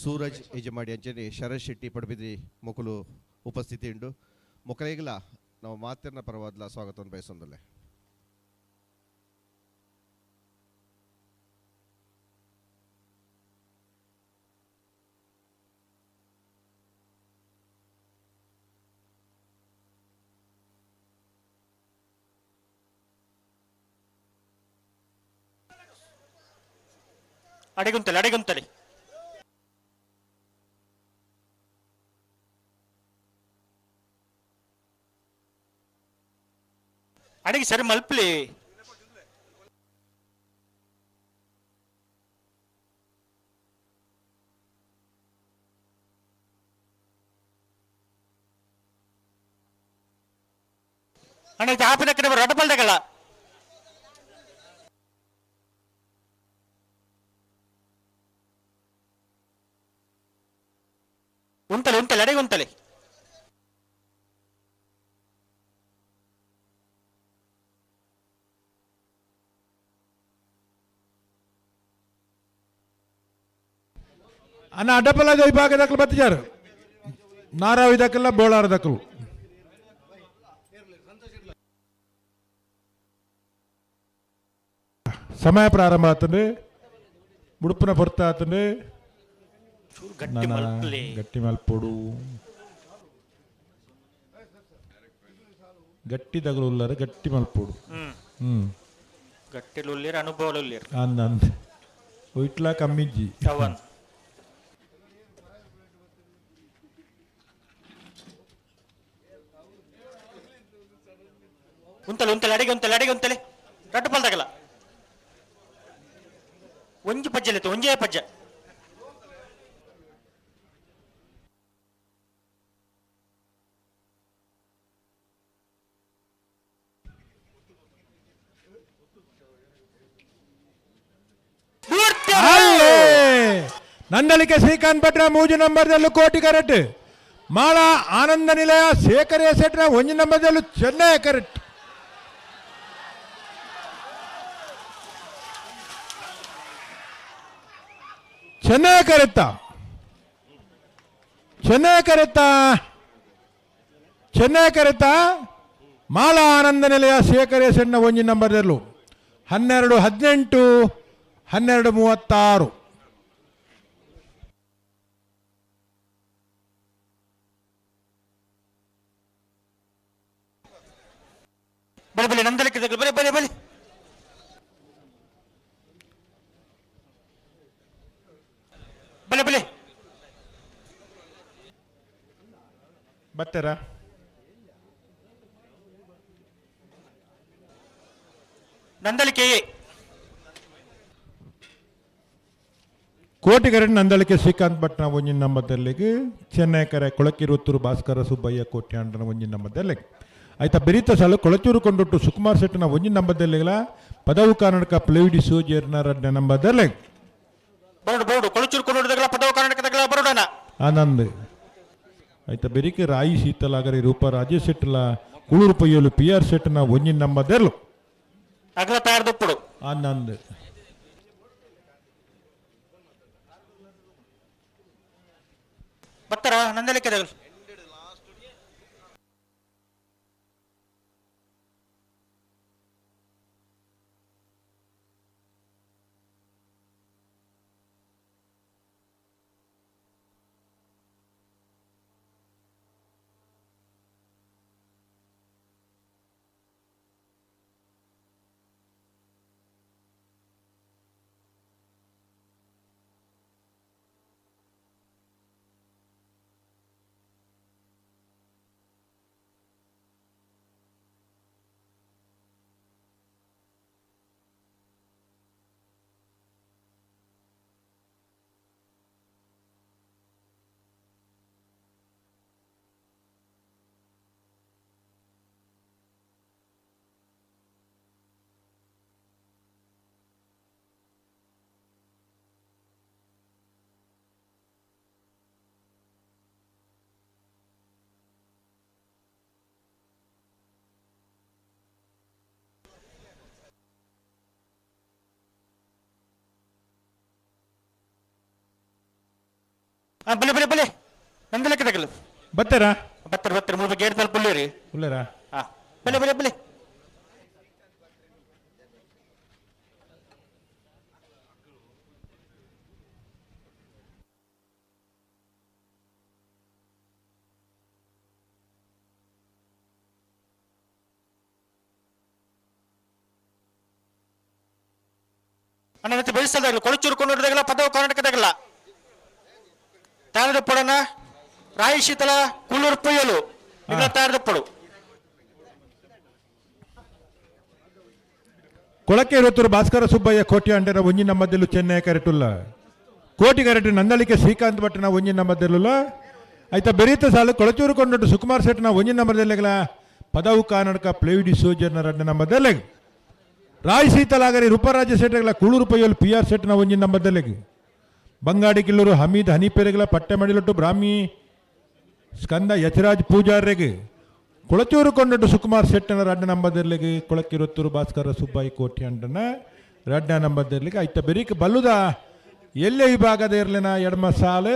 ಸೂರಜ್ ಯಜಮಾಡಿ ಅಂಚನೆ ಶರತ್ ಶೆಟ್ಟಿ ಪಡುಬಿದ್ರಿ ಮೊಕಲು ಉಪಸ್ಥಿತಿ ಉಂಡು. ಮೊಕಲಿಗಲ ನಾವು ಮಾತಿನ ಪರವಾದ್ಲ ಸ್ವಾಗತವನ್ನು ಬಯಸೊಂದಲೆ. ಅಡಿಗುಂತಲೆ ಅಡಿಗುಂತಲೆ. ಅಡಿಗೆ ಸರಿ ಮಲ್ಪಲಿ. ಅಣ್ಣ ಇದು ಆಪಿನ ಕಡೆ ರಡ್ಡ ಬಲ್ದಾಗಲ್ಲ. ಉಂತಲೆ ಉಂತಲೆ ಅಡೆಗೆ ಉಂತಲೆ. ಅನ್ನ ಅಡ್ಡಪಲಾದ ವಿಭಾಗದಕ್ಕಲು ಬತ್ತಿಜಾರು ನಾರಾವಿ ದಕ್ಕಲ್ಲ ಬೋಳಾರ ದಕ್ಕಲು. ಸಮಯ ಪ್ರಾರಂಭ ಆತಂದ್ರೆ ಮುಡುಪಿನ ಪೊರ್ತ ಆತಂದ್ರೆ ಗಟ್ಟಿ ಮಲ್ಪೊಡು ಗಟ್ಟಿ ದಗಲು ಉಲ್ಲರೆ ಗಟ್ಟಿ ಮಲ್ಪೊಡು. ಹ್ಮ್ ಗಟ್ಟಿ ಉಳ್ಳೀರ್ ಅನುಭವ ಉಳ್ಳೀರ್ ಅಂದ ಅಂದ ಒಯ್ಟ್ಲಾ ಕಮ್ಮಿಜ್ಜಿ. ಅವನ್ ಉಂತಲೆ ಉಂತಲೆ ಅಡಿಗೆ ಉಂತಲೆ ಅಡಿಗೆ ಉಂತಲೆ ರಡ್ಡು ಪಲ್ದಾಗಲ್ಲ ಒಂಜಿ ಪಜ್ಜಲಿತ್ತು ಒಂಜೇ ಪಜ್ಜ. ನಂದಳಿಕೆ ಶ್ರೀಕಾಂತ್ ಭಟ್ರ ಮೂಜು ನಂಬರ್ದಲ್ಲೂ ಕೋಟಿ ಕರೆಕ್ಟ್. ಮಾಳ ಆನಂದ ನಿಲಯ ಶೇಖರ ಸೆಟ್ರ ಒಂಜಿ ನಂಬರ್ದಲ್ಲೂ ಚೆನ್ನೈ ಕರೆಕ್ಟ್. ಚೆನ್ನೈ ಕರೆತ್ತ ಚೆನ್ನೈ ಕರೆತ್ತ ಚೆನ್ನೈ ಕರೆತ್ತ ಮಾಳ ಆನಂದ ನಿಲಯ ಶೇಖರ ಸೆಟ್ನ ಒಂಜಿ ನಂಬರ್ದಲ್ಲೂ 12 18 12 36. ಬಲೆ ಬಲೆ ನಂದಳಿಕೆ ಬಲೆ ಬಲೆ ಬಲೆ ಬಲೆ ಬಲೆ ಬತ್ತೆರಾ ನಂದಳಿಕೆ ಕೋಟಿಗರಡ್ ನಂದಳಿಕೆ ಶ್ರೀಕಾಂತ್ ಭಟ್ನ ಒಂಜಿ ನಂಬದಲ್ಲಿಗೆ ಚೆನ್ನೈ ಕರೆ ಕೊಳಕಿರುತ್ತೂರು ಭಾಸ್ಕರ ಸುಬ್ಬಯ್ಯ ಕೋಟ್ಯಾಂಡನ ಒಂಜಿ ನಂಬದಲ್ಲಿಗೆ ಆಯ್ತಾ ಬೆರೀತ ಸಾಲು ಕೊಳಚೂರು ಕೊಂಡೊಟ್ಟು ಸುಕುಮಾರ್ ಶೆಟ್ಟನ ಒಂಜಿ ನಂಬದಲ್ಲಿಗಲ ಪದವು ಕರ್ನಾಟಕ ಪ್ಲೇವಿಡಿ ಸೂಜೇರ್ನ ರಡ್ಡ ನಂಬದಲ್ಲಿಗೆ ಬರೋಡು ಬರೋಡು ಕೊಳಚೂರು ಕೊಂಡೊಡ್ಡದಗಲ ಪದವು ಕರ್ನಾಟಕದಗಲ ಬರೋಡನ ಆನಂದ್ ಆಯ್ತಾ ಬೆರಿಕೆ ರಾಯಿ ಶೀತಲಾಗರಿ ರೂಪ ರಾಜೇಶ್ ಶೆಟ್ಟಲ ಕುಳೂರು ಪೊಯ್ಯಲು ಪಿ ಆರ್ ಶೆಟ್ಟನ ಒಂಜಿ ನಂಬದೆರ್ಲು ಅಗಲ ತಯಾರ್ದಪ್ಪಡು ಆನಂದ್ ಬತ್ತರ ನಂದಳಿಕೆ ದಗಲ್ ಬಲೆ ಬಲೆ ಬಲೆ ನಂದಳಿಕೆ ದಗಲ್ ಬತ್ತೆರಾ ಬತ್ತರ ಬತ್ತರ ಮೂರು ಗೇಟ್ ತಲುಪುಲ್ಲೇರಿ ಉಲ್ಲೇರಾ ಹಾ ಬಲೆ ಬಲೆ ಬಲೆ ಅಣ್ಣ ಮತ್ತೆ ಬೆಳೆಸಲ್ದಾಗಲ್ಲ ಕೊಳಚೂರು ಕೊಂಡೋದಾಗಲ್ಲ ಪದವು ಕರ್ನಾಟಕದಾಗಲ್ಲ ತಯಾರದಪ್ಪಡನ ರಾಯಿ ಶೀತಲ ಕುಳ್ಳೂರು ಪೊಯ್ಯಲು ನಿಗಳ ತಯಾರದಪ್ಪಡು. ಕೊಳಕೆ ಇರುತ್ತೂರು ಭಾಸ್ಕರ ಸುಬ್ಬಯ್ಯ ಕೋಟಿ ಅಂಡರ ಒಂಜಿ ನಂಬದೆಲ್ಲು ಚೆನ್ನೈ ಕರೆಟುಲ್ಲ ಕೋಟಿ ಕರೆಟು ನಂದಳಿಕೆ ಶ್ರೀಕಾಂತ್ ಭಟ್ಟನ ಒಂಜಿ ನಂಬದೆಲ್ಲುಲ್ಲ ಆಯ್ತಾ ಬೆರೀತ ಸಾಲು ಕೊಳಚೂರು ಕೊಂಡೊಟ್ಟು ಸುಕುಮಾರ್ ಶೆಟ್ಟನ ಒಂಜಿ ನಂಬರ್ದೆಲ್ಲೆಗಲ ಪದವು ಕರ್ನಾಟಕ ಪ್ಲೇವಿಡಿ ಸೋಜರ್ನ ರಡ್ಡ ನಂಬದೆಲ್ಲೆಗ್ ರಾಯ್ ಶೀತಲಾಗರಿ ರೂಪರಾಜ ಶೆಟ್ಟಗಳ ಕುಳೂರು ಪೈಯಲ್ ಪಿ ಆರ್ ಶೆಟ್ಟನ ಒಂಜಿ ನಂಬದೆಲ್ಲೆಗ್ ಬಂಗಾಡಿ ಕಿಲ್ಲೂರು ಹಮೀದ್ ಹನಿಪೆರೆಗಳ ಪಟ್ಟೆ ಮಡಿಲೊಟ್ಟು ಬ್ರಾಹ್ಮಿ ಸ್ಕಂದ ಯತಿರಾಜ್ ಪೂಜಾರ್ರೆಗ್ ಕುಳಚೂರು ಕೊಂಡಟ್ಟು ಸುಕುಮಾರ್ ಶೆಟ್ಟನ ರಡ್ಡ ನಂಬದರ್ಲಿಗೆ ಕೊಳಕಿರೊತ್ತೂರು ಭಾಸ್ಕರ ಸುಬ್ಬಾಯಿ ಕೋಟಿ ಅಂಡನ ರಡ್ಡ ನಂಬದರ್ಲಿಗೆ ಐತ ಬೆರಿಕ್ ಬಲ್ಲುದ ಎಲ್ಲೆ ವಿಭಾಗದ ಇರ್ಲಿನ ಎಡಮ ಸಾಲು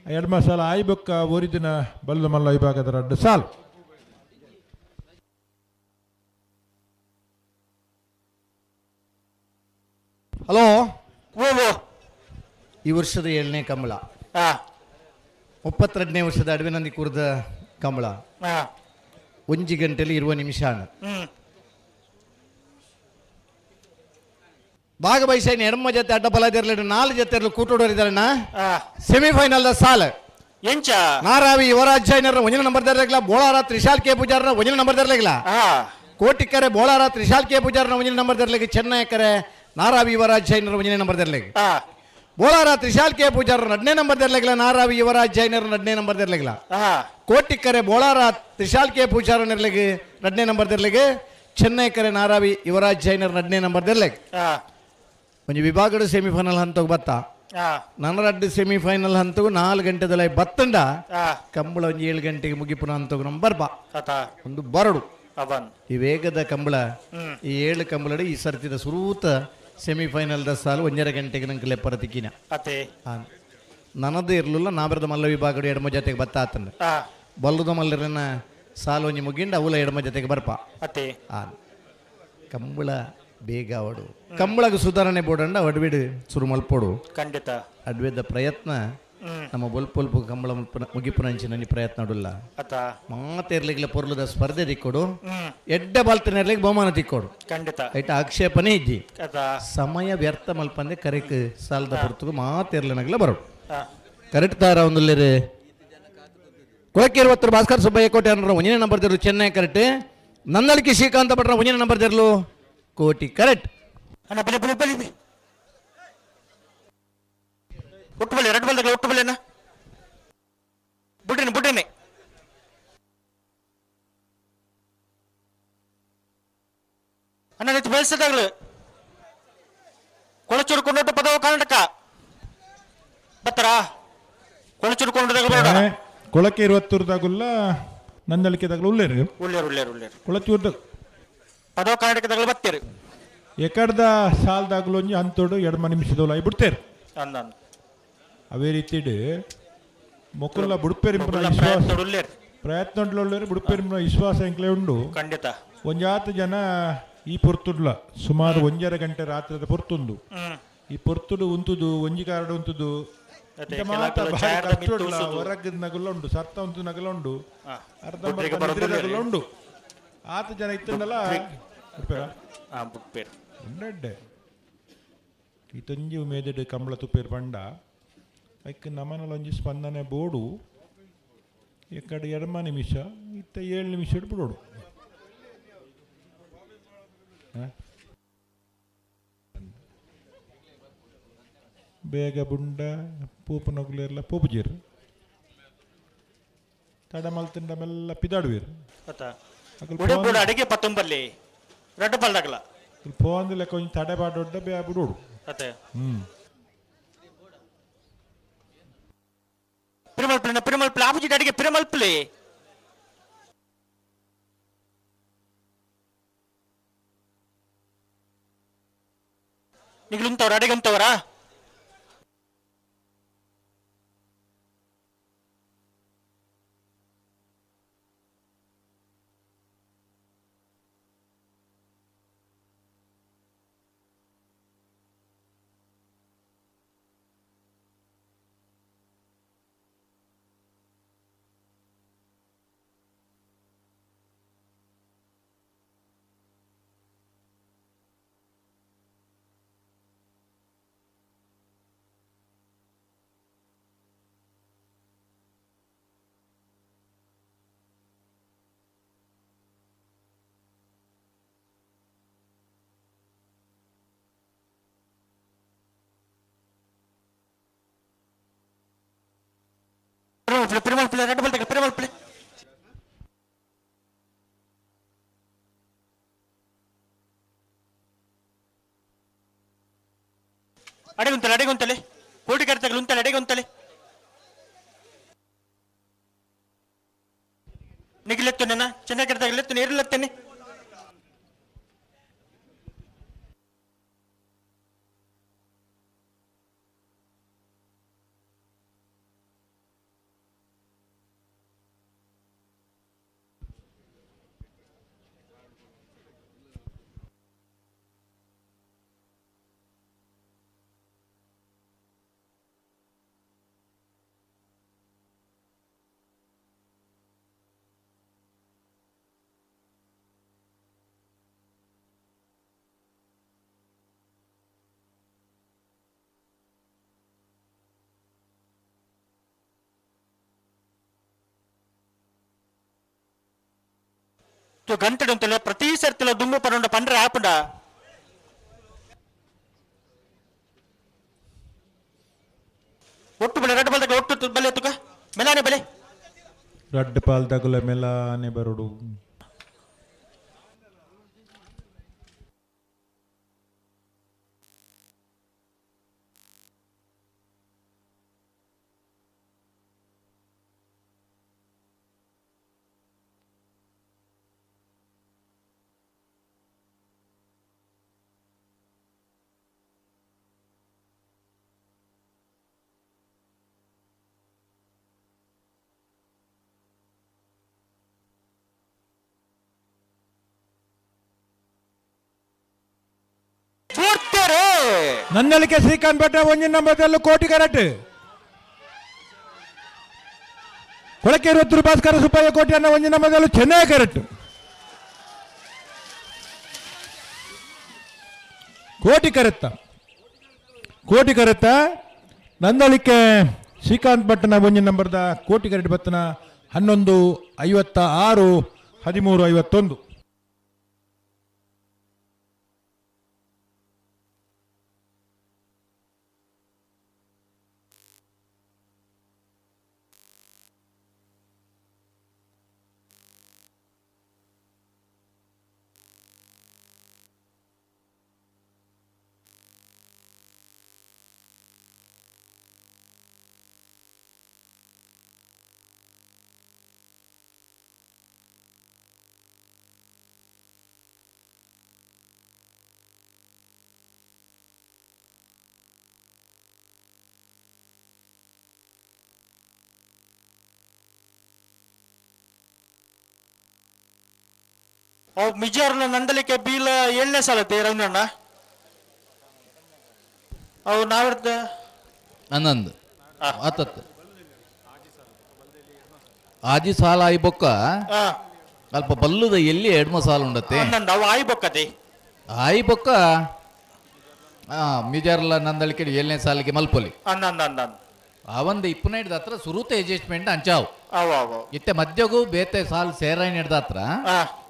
ಎಡಮ ಸಾಲ ಆಯ್ಬೊಕ್ಕ ಒರಿದಿನ ಬಲ್ಲು ಮಲ್ಲ ವಿಭಾಗದ ರಡ್ಡ ಸಾಲು. ಹಲೋ. ಓ ಓ. ಈ ವರ್ಷದ 7ನೇ ಕಂಬಳ, 32ನೇ ವರ್ಷದ ಅಡವಿನಂದಿ ಕೂರ್ದ ಕಂಬಳ. ಒಂಜಿ ಗಂಟೆಲಿ ಇರುವ ನಿಮಿಷ. ಭಾಗವಹಿಸ ಎಡಮ ಜೊತೆ ಅಡ್ಡ ಬಲದಿರಲಿ ನಾಲ್ಕು ಜೊತೆ ಇರಲು ಕೂಟೋಡೋರಿದ್ದಾರಣ್ಣ. ಸೆಮಿಫೈನಲ್ ಸಾಲ ಎಂಚ ನಾರಾವಿ ಯುವರಾಜ್ ಜೈನರ ಒಂದಿನ ನಂಬರ್ ದರ್ಲಿಲ್ಲ, ಬೋಳಾರ ತ್ರಿಶಾಲ್ ಕೆ ಪೂಜಾರನ ಒಂದಿನ ನಂಬರ್ ದರ್ಲಿಲ್ಲ, ಕೋಟಿಕರೆ ಬೋಳಾರ ತ್ರಿಶಾಲ್ ಕೆ ಪೂಜಾರನ ಒಂದಿನ ನಂಬರ್ ದರ್ಲಿಗೆ, ಚೆನ್ನೈ ಕರೆ ನಾರಾವಿ ಯುವರಾಜ್ ಜೈನರ ಒಂದಿನ ನಂಬರ್ ದರ್ಲಿಗೆ, ಬೋಳಾರ ತ್ರಿಶಾಲ್ ಕೆ ಪೂಜಾರ ಎರಡನೇ ನಂಬರ್ ದರ್ಲಿಲ್ಲ, ನಾರಾವಿ ಯುವರಾಜ್ ಜೈನರ ಎರಡನೇ ನಂಬರ್ ದರ್ಲಿಲ್ಲ, ಕೋಟಿಕರೆ ಬೋಳಾರ ತ್ರಿಶಾಲ್ ಕೆ ಪೂಜಾರನಿರ್ಲಿಗೆ ಎರಡನೇ ನಂಬರ್ ದರ್ಲಿಗೆ, ಚೆನ್ನೈ ಕರೆ ನಾರಾವಿ ಯುವರಾಜ್ ಜೈನರ ಎರಡನೇ ನಂಬರ್ ದರ್ಲಿಗೆ. ಒಂಜಿ ವಿಭಾಗಡು ಸೆಮಿಫೈನಲ್ ಹಂತಗ್ ಬತ್ತ ನನ್ನ ಸೆಮಿಫೈನಲ್ ಹಂತಗೂ 4 ಗಂಟೆದಲ್ಲ ಬತ್ತಂಡ ಕಂಬಳ ಒಂಜಿ 7 ಗಂಟೆಗೆ ಮುಗಿಪುನ ಹಂತಗ್ ನಮ್ಮ ಬರ್ಬ ಒಂದು ಬರಡು. ಈ ವೇಗದ ಕಂಬಳ ಈ 7 ಕಂಬಳಡು ಈ ಸರ್ತಿದ ಸುರೂತ ಸೆಮಿಫೈನಲ್ the ಸಾಲು 1.5 ಗಂಟೆಗೆ ನಂಗೆ ಲೆಪ್ಪರ ತಿಕ್ಕಿನ ನನದು ಇರಲಿಲ್ಲ. ನಾಬರದ ಮಲ್ಲ ವಿಭಾಗಡು ಎಡಮ ಜೊತೆಗೆ ಬತ್ತ ಆತಂಡ ಬಲ್ಲದ ಮಲ್ಲರನ್ನ ಸಾಲು ಒಂಜಿ ಮುಗಿಂಡ ಅವಲ ಎಡಮ ಜೊತೆಗೆ ಬರ್ಪ. ಕಂಬಳ ಬೇಗ ಅವಡು ಕಂಬಳಗ ಸುಧಾರಣೆ ಬೋಡಂಡ ಅಡ್ವಿಡು ಸುರು ಮಲ್ಪೋಡು. ಖಂಡಿತ ಅಡ್ವಿದ ಪ್ರಯತ್ನ ನಮ್ಮ ಬೊಲ್ಪೊಲ್ಪು ಕಂಬಳ ಮುಗಿಪುನಂಚಿನ ಪ್ರಯತ್ನ ಅಡುಲ್ಲ. ಮಾತೇರ್ಲಿಗ್ಲ ಪೊರ್ಲುದ ಸ್ಪರ್ಧೆ ದಿಕ್ಕೊಡು, ಎಡ್ಡೆ ಬಾಲ್ತನೇರ್ಲಿಗೆ ಬಹುಮಾನ ತಿಕ್ಕೊಡು. ಖಂಡಿತ ಐಟ ಆಕ್ಷೇಪನೇ ಇಜ್ಜಿ. ಸಮಯ ವ್ಯರ್ಥ ಮಲ್ಪಂದೆ ಕರೆಕ್ ಸಾಲದ ಹೊರತು ಮಾತೇರ್ಲನಗಲ ಬರೋಡು. ಕರೆಕ್ಟ್ ತಾರ ಒಂದುಲ್ಲೇರು ಕೊಳಕ್ಕೆ ಭಾಸ್ಕರ್ ಸುಬ್ಬಯ್ಯ ಕೋಟೆ ಅನ್ನೋ ಒಂದನೇ ನಂಬರ್ ತೆರಲು ಚೆನ್ನೈ ಕರೆಕ್ಟ್, ನಂದಳಿಕೆ ಶ್ರೀಕಾಂತ ಭಟ್ರ ಒಂದನೇ ನಂಬರ್ ತೆರಲು ಕೋಟಿ ಕರೆಕ್ಟ್. ಅಣ್ಣ ಬಲಿ ಬಲಿ ಬಲಿ ಒಟ್ಟು ಬಲಿ ಎರಡು ಬಲ್ದಾಗ ಒಟ್ಟು ಬಲಿನ ಬುಡ್ರಿನಿ ಬುಡ್ರಿನಿ ಅಣ್ಣ ನಿಂತು ಬೆಳೆಸದಾಗ್ಲು ಕೊಳಚೂರು ಕೊಂಡೊಟ್ಟು ಪದವು ಕರ್ನಾಟಕ ಬತ್ತಾರಾ ಕೊಳಚೂರು ಕೊಂಡದಾಗ ಬೇಡ. ಕೊಳಕೆ ಇರುವತ್ತೂರ್ದಾಗುಲ್ಲ ನಂದಳಿಕೆದಾಗಲ ಉಲ್ಲೇರು ಉಳ್ಳೇರು ಉಳ್ಳೇರು ಉಳ್ಳೇರು ಕೊಳಚೂರ್ದ ಪದವು ಕರ್ನಾಟಕದಾಗಲು ಬತ್ತೀರಿ. ಎಕಡ್ದ ಸಾಲ್ದಾಗಲು ಒಂಜಿ ಹಂತೋಡು ಎಡಮ ನಿಮಿಷದೋಲು ಆಯಿ ಬಿಡ್ತೇರು. ಅಂದ ಅವೇ ರೀತಿಡ್ ಮೊಕುಲ್ಲ ಬುಡ್ಪೇರಿಂಪುನ ವಿಶ್ವಾಸ ಉಳ್ಳೇರು ಪ್ರಯತ್ನ ಉಳ್ಳೇರು ಬುಡ್ಪೇರಿಂಪುನ ವಿಶ್ವಾಸ ಎಂಕ್ಲೆ ಉಂಡು. ಖಂಡಿತ ಒಂಜಾತ ಜನ ಈ ಪೊರ್ತುಡ್ಲ ಸುಮಾರು 1.5 ಗಂಟೆ ರಾತ್ರಿದ ಪೊರ್ತುಂಡು ಈ ಪೊರ್ತುಡು ಉಂತುದು ಒಂಜಿ ಕಾರಡು ಉಂತುದು ಹೊರಗ್ ನಗಲ ಉಂಡು ಸರ್ತ ಉಂತು ನಗಲ ಉಂಡು ಅರ್ಧ ನಗಲ ಉಂಡು ಆತ ಜನ ಇತ್ತಂಡಲ್ಲ ಉಂಡೆಡ್ಡೆ ಈ ಉಮೇದೆಡ್ ಕಂಬಳ ತುಪ್ಪೇರು ಪಂಡ ಐಕ್ ನಮನಲ ಒಂಜಿ ಸ್ಪಂದನೆ ಬೋಡು ಎಕ್ಕಡೆ ಎಡಮ ನಿಮಿಷ ಇತ್ತ 7 ನಿಮಿಷ ಬಿಡೋಡು. ಬೇಗ ಬುಂಡ ಪೂಪು ನಗುಲೇರ್ಲ ಪೂಪು ಜೀರು ತಡ ಮಲ್ತಿಂಡ ಮೆಲ್ಲ ಪಿದಾಡುವೀರು. ಅಡಿಗೆ ಪತ್ತೊಂಬಲ್ಲಿ ರಡ್ಡು ಪಲ್ದಾಗಲ ಪೋಂದು ಲೆಕ್ಕ ಒಂಜಿ ತಡೆ ಬಾಡೊಡ್ಡ ಬೇ ಬಿಡೋಡು. ಪಿರಮಲ್ಪಲೆ ಪಿರಮಲ್ಪಲೆ ಆಪೋಸಿಟ್ ಅಡಿಗೆ ಪಿರಮಲ್ಪಲೆ ನಿಗ್ಲು ಉಂತವ್ರ ಅಡಿಗೆ ಉಂತವರಾ? ಪಿರಮಲ್ಪಲೆ ರೆಡ್ ಬಲ್ ಪಿರಮಲ್ಪಲೆ ಅಡಿಗುಂತಲೆ ಅಡಿಗುಂತಲೆ ಕೋಟಿ ಕರ್ತಗಳು ಉಂತಲೆ ಅಡಿಗುಂತಲೆ. ನಿಗಿಲೆತ್ತುನೇನ ಚೆನ್ನಾಗಿರ್ದಾಗ ಲೆತ್ತು ಇರ್ಲತ್ತೇನೆ. ಗಂಟೆಡುಂತಲೆ ಪ್ರತಿ ಸರ್ತಿಲ ದುಂಬು ಪರಂಡ ಪಂಡ್ರೆ ಆಪುಂಡ. ಒಟ್ಟು ಬಲೆ ರಡ್ಡು ಬಲ್ದಾಗ ಒಟ್ಟು ಬಲೆ ತುಕ ಮೆಲಾನೆ ಬಲೆ. ರಡ್ಡು ಪಾಲ್ದಾಗುಲ ಮೆಲಾನೆ ಬರುಡು. ನನ್ನಲಿಕೆ ಶ್ರೀಕಾಂತ್ ಭಟ್ಟ ಒಂಜಿನ ನಂಬರ್ದಲ್ಲೂ ಕೋಟಿ ಕರೆಕ್ಟ್. ಕೊಳಕೇರು ಹೊತ್ತೂರು ಭಾಸ್ಕರ ಸುಬ್ಬಯ್ಯ ಕೋಟಿ ಅನ್ನ ಒಂಜಿನ ನಂಬರ್ದಲ್ಲೂ ಚೆನ್ನೈ ಕರೆಕ್ಟ್. ಕೋಟಿ ಕರೆತ್ತ ಕೋಟಿ ಕರೆತ್ತ ನಂದಳಿಕೆ ಶ್ರೀಕಾಂತ್ ಭಟ್ಟನ ಒಂಜಿನ ನಂಬರ್ದ ಕೋಟಿ ಕರೆಕ್ಟ್ ಬತ್ತನ 11:56 13:51. ಅವು ಮಿಜಾರ್ನ ನಂದಲಿಕೆ ಬೀಲ ಏಳನೇ ಸಾಲತ್ತೆ ರವೀಂದ್ರಣ್ಣ. ಅವು ನಾವಿರ್ತ ಹನ್ನೊಂದು ಹತ್ತತ್ತು ಆಜಿ ಸಾಲ ಆಯಿ ಬೊಕ್ಕ ಅಲ್ಪ ಬಲ್ಲುದ ಎಲ್ಲಿ ಎಡ್ಮ ಸಾಲ ಉಂಡತ್ತೆ. ಹನ್ನೊಂದು ಅವು ಆಯಿ ಬೊಕ್ಕತೆ. ಆಯಿ ಬೊಕ್ಕ ಮಿಜಾರ್ಲ ನಂದಳಿಕೆ ಏಳನೇ ಸಾಲಿಗೆ ಮಲ್ಪೊಲಿ. ಹನ್ನೊಂದು ಹನ್ನೊಂದು ಆ ಒಂದು ಇಪ್ಪನೈಡ್ದ ಹತ್ರ ಸುರುತ ಅಡ್ಜಸ್ಟ್ಮೆಂಟ್ ಅಂಚಾವು. ಅವು ಅವು ಇತ್ತೆ ಮಧ್ಯಗೂ ಬೇತೆ ಸಾಲ್ ಸೇರಾಯಿ ಹಿಡ್ದ ಹತ್ರ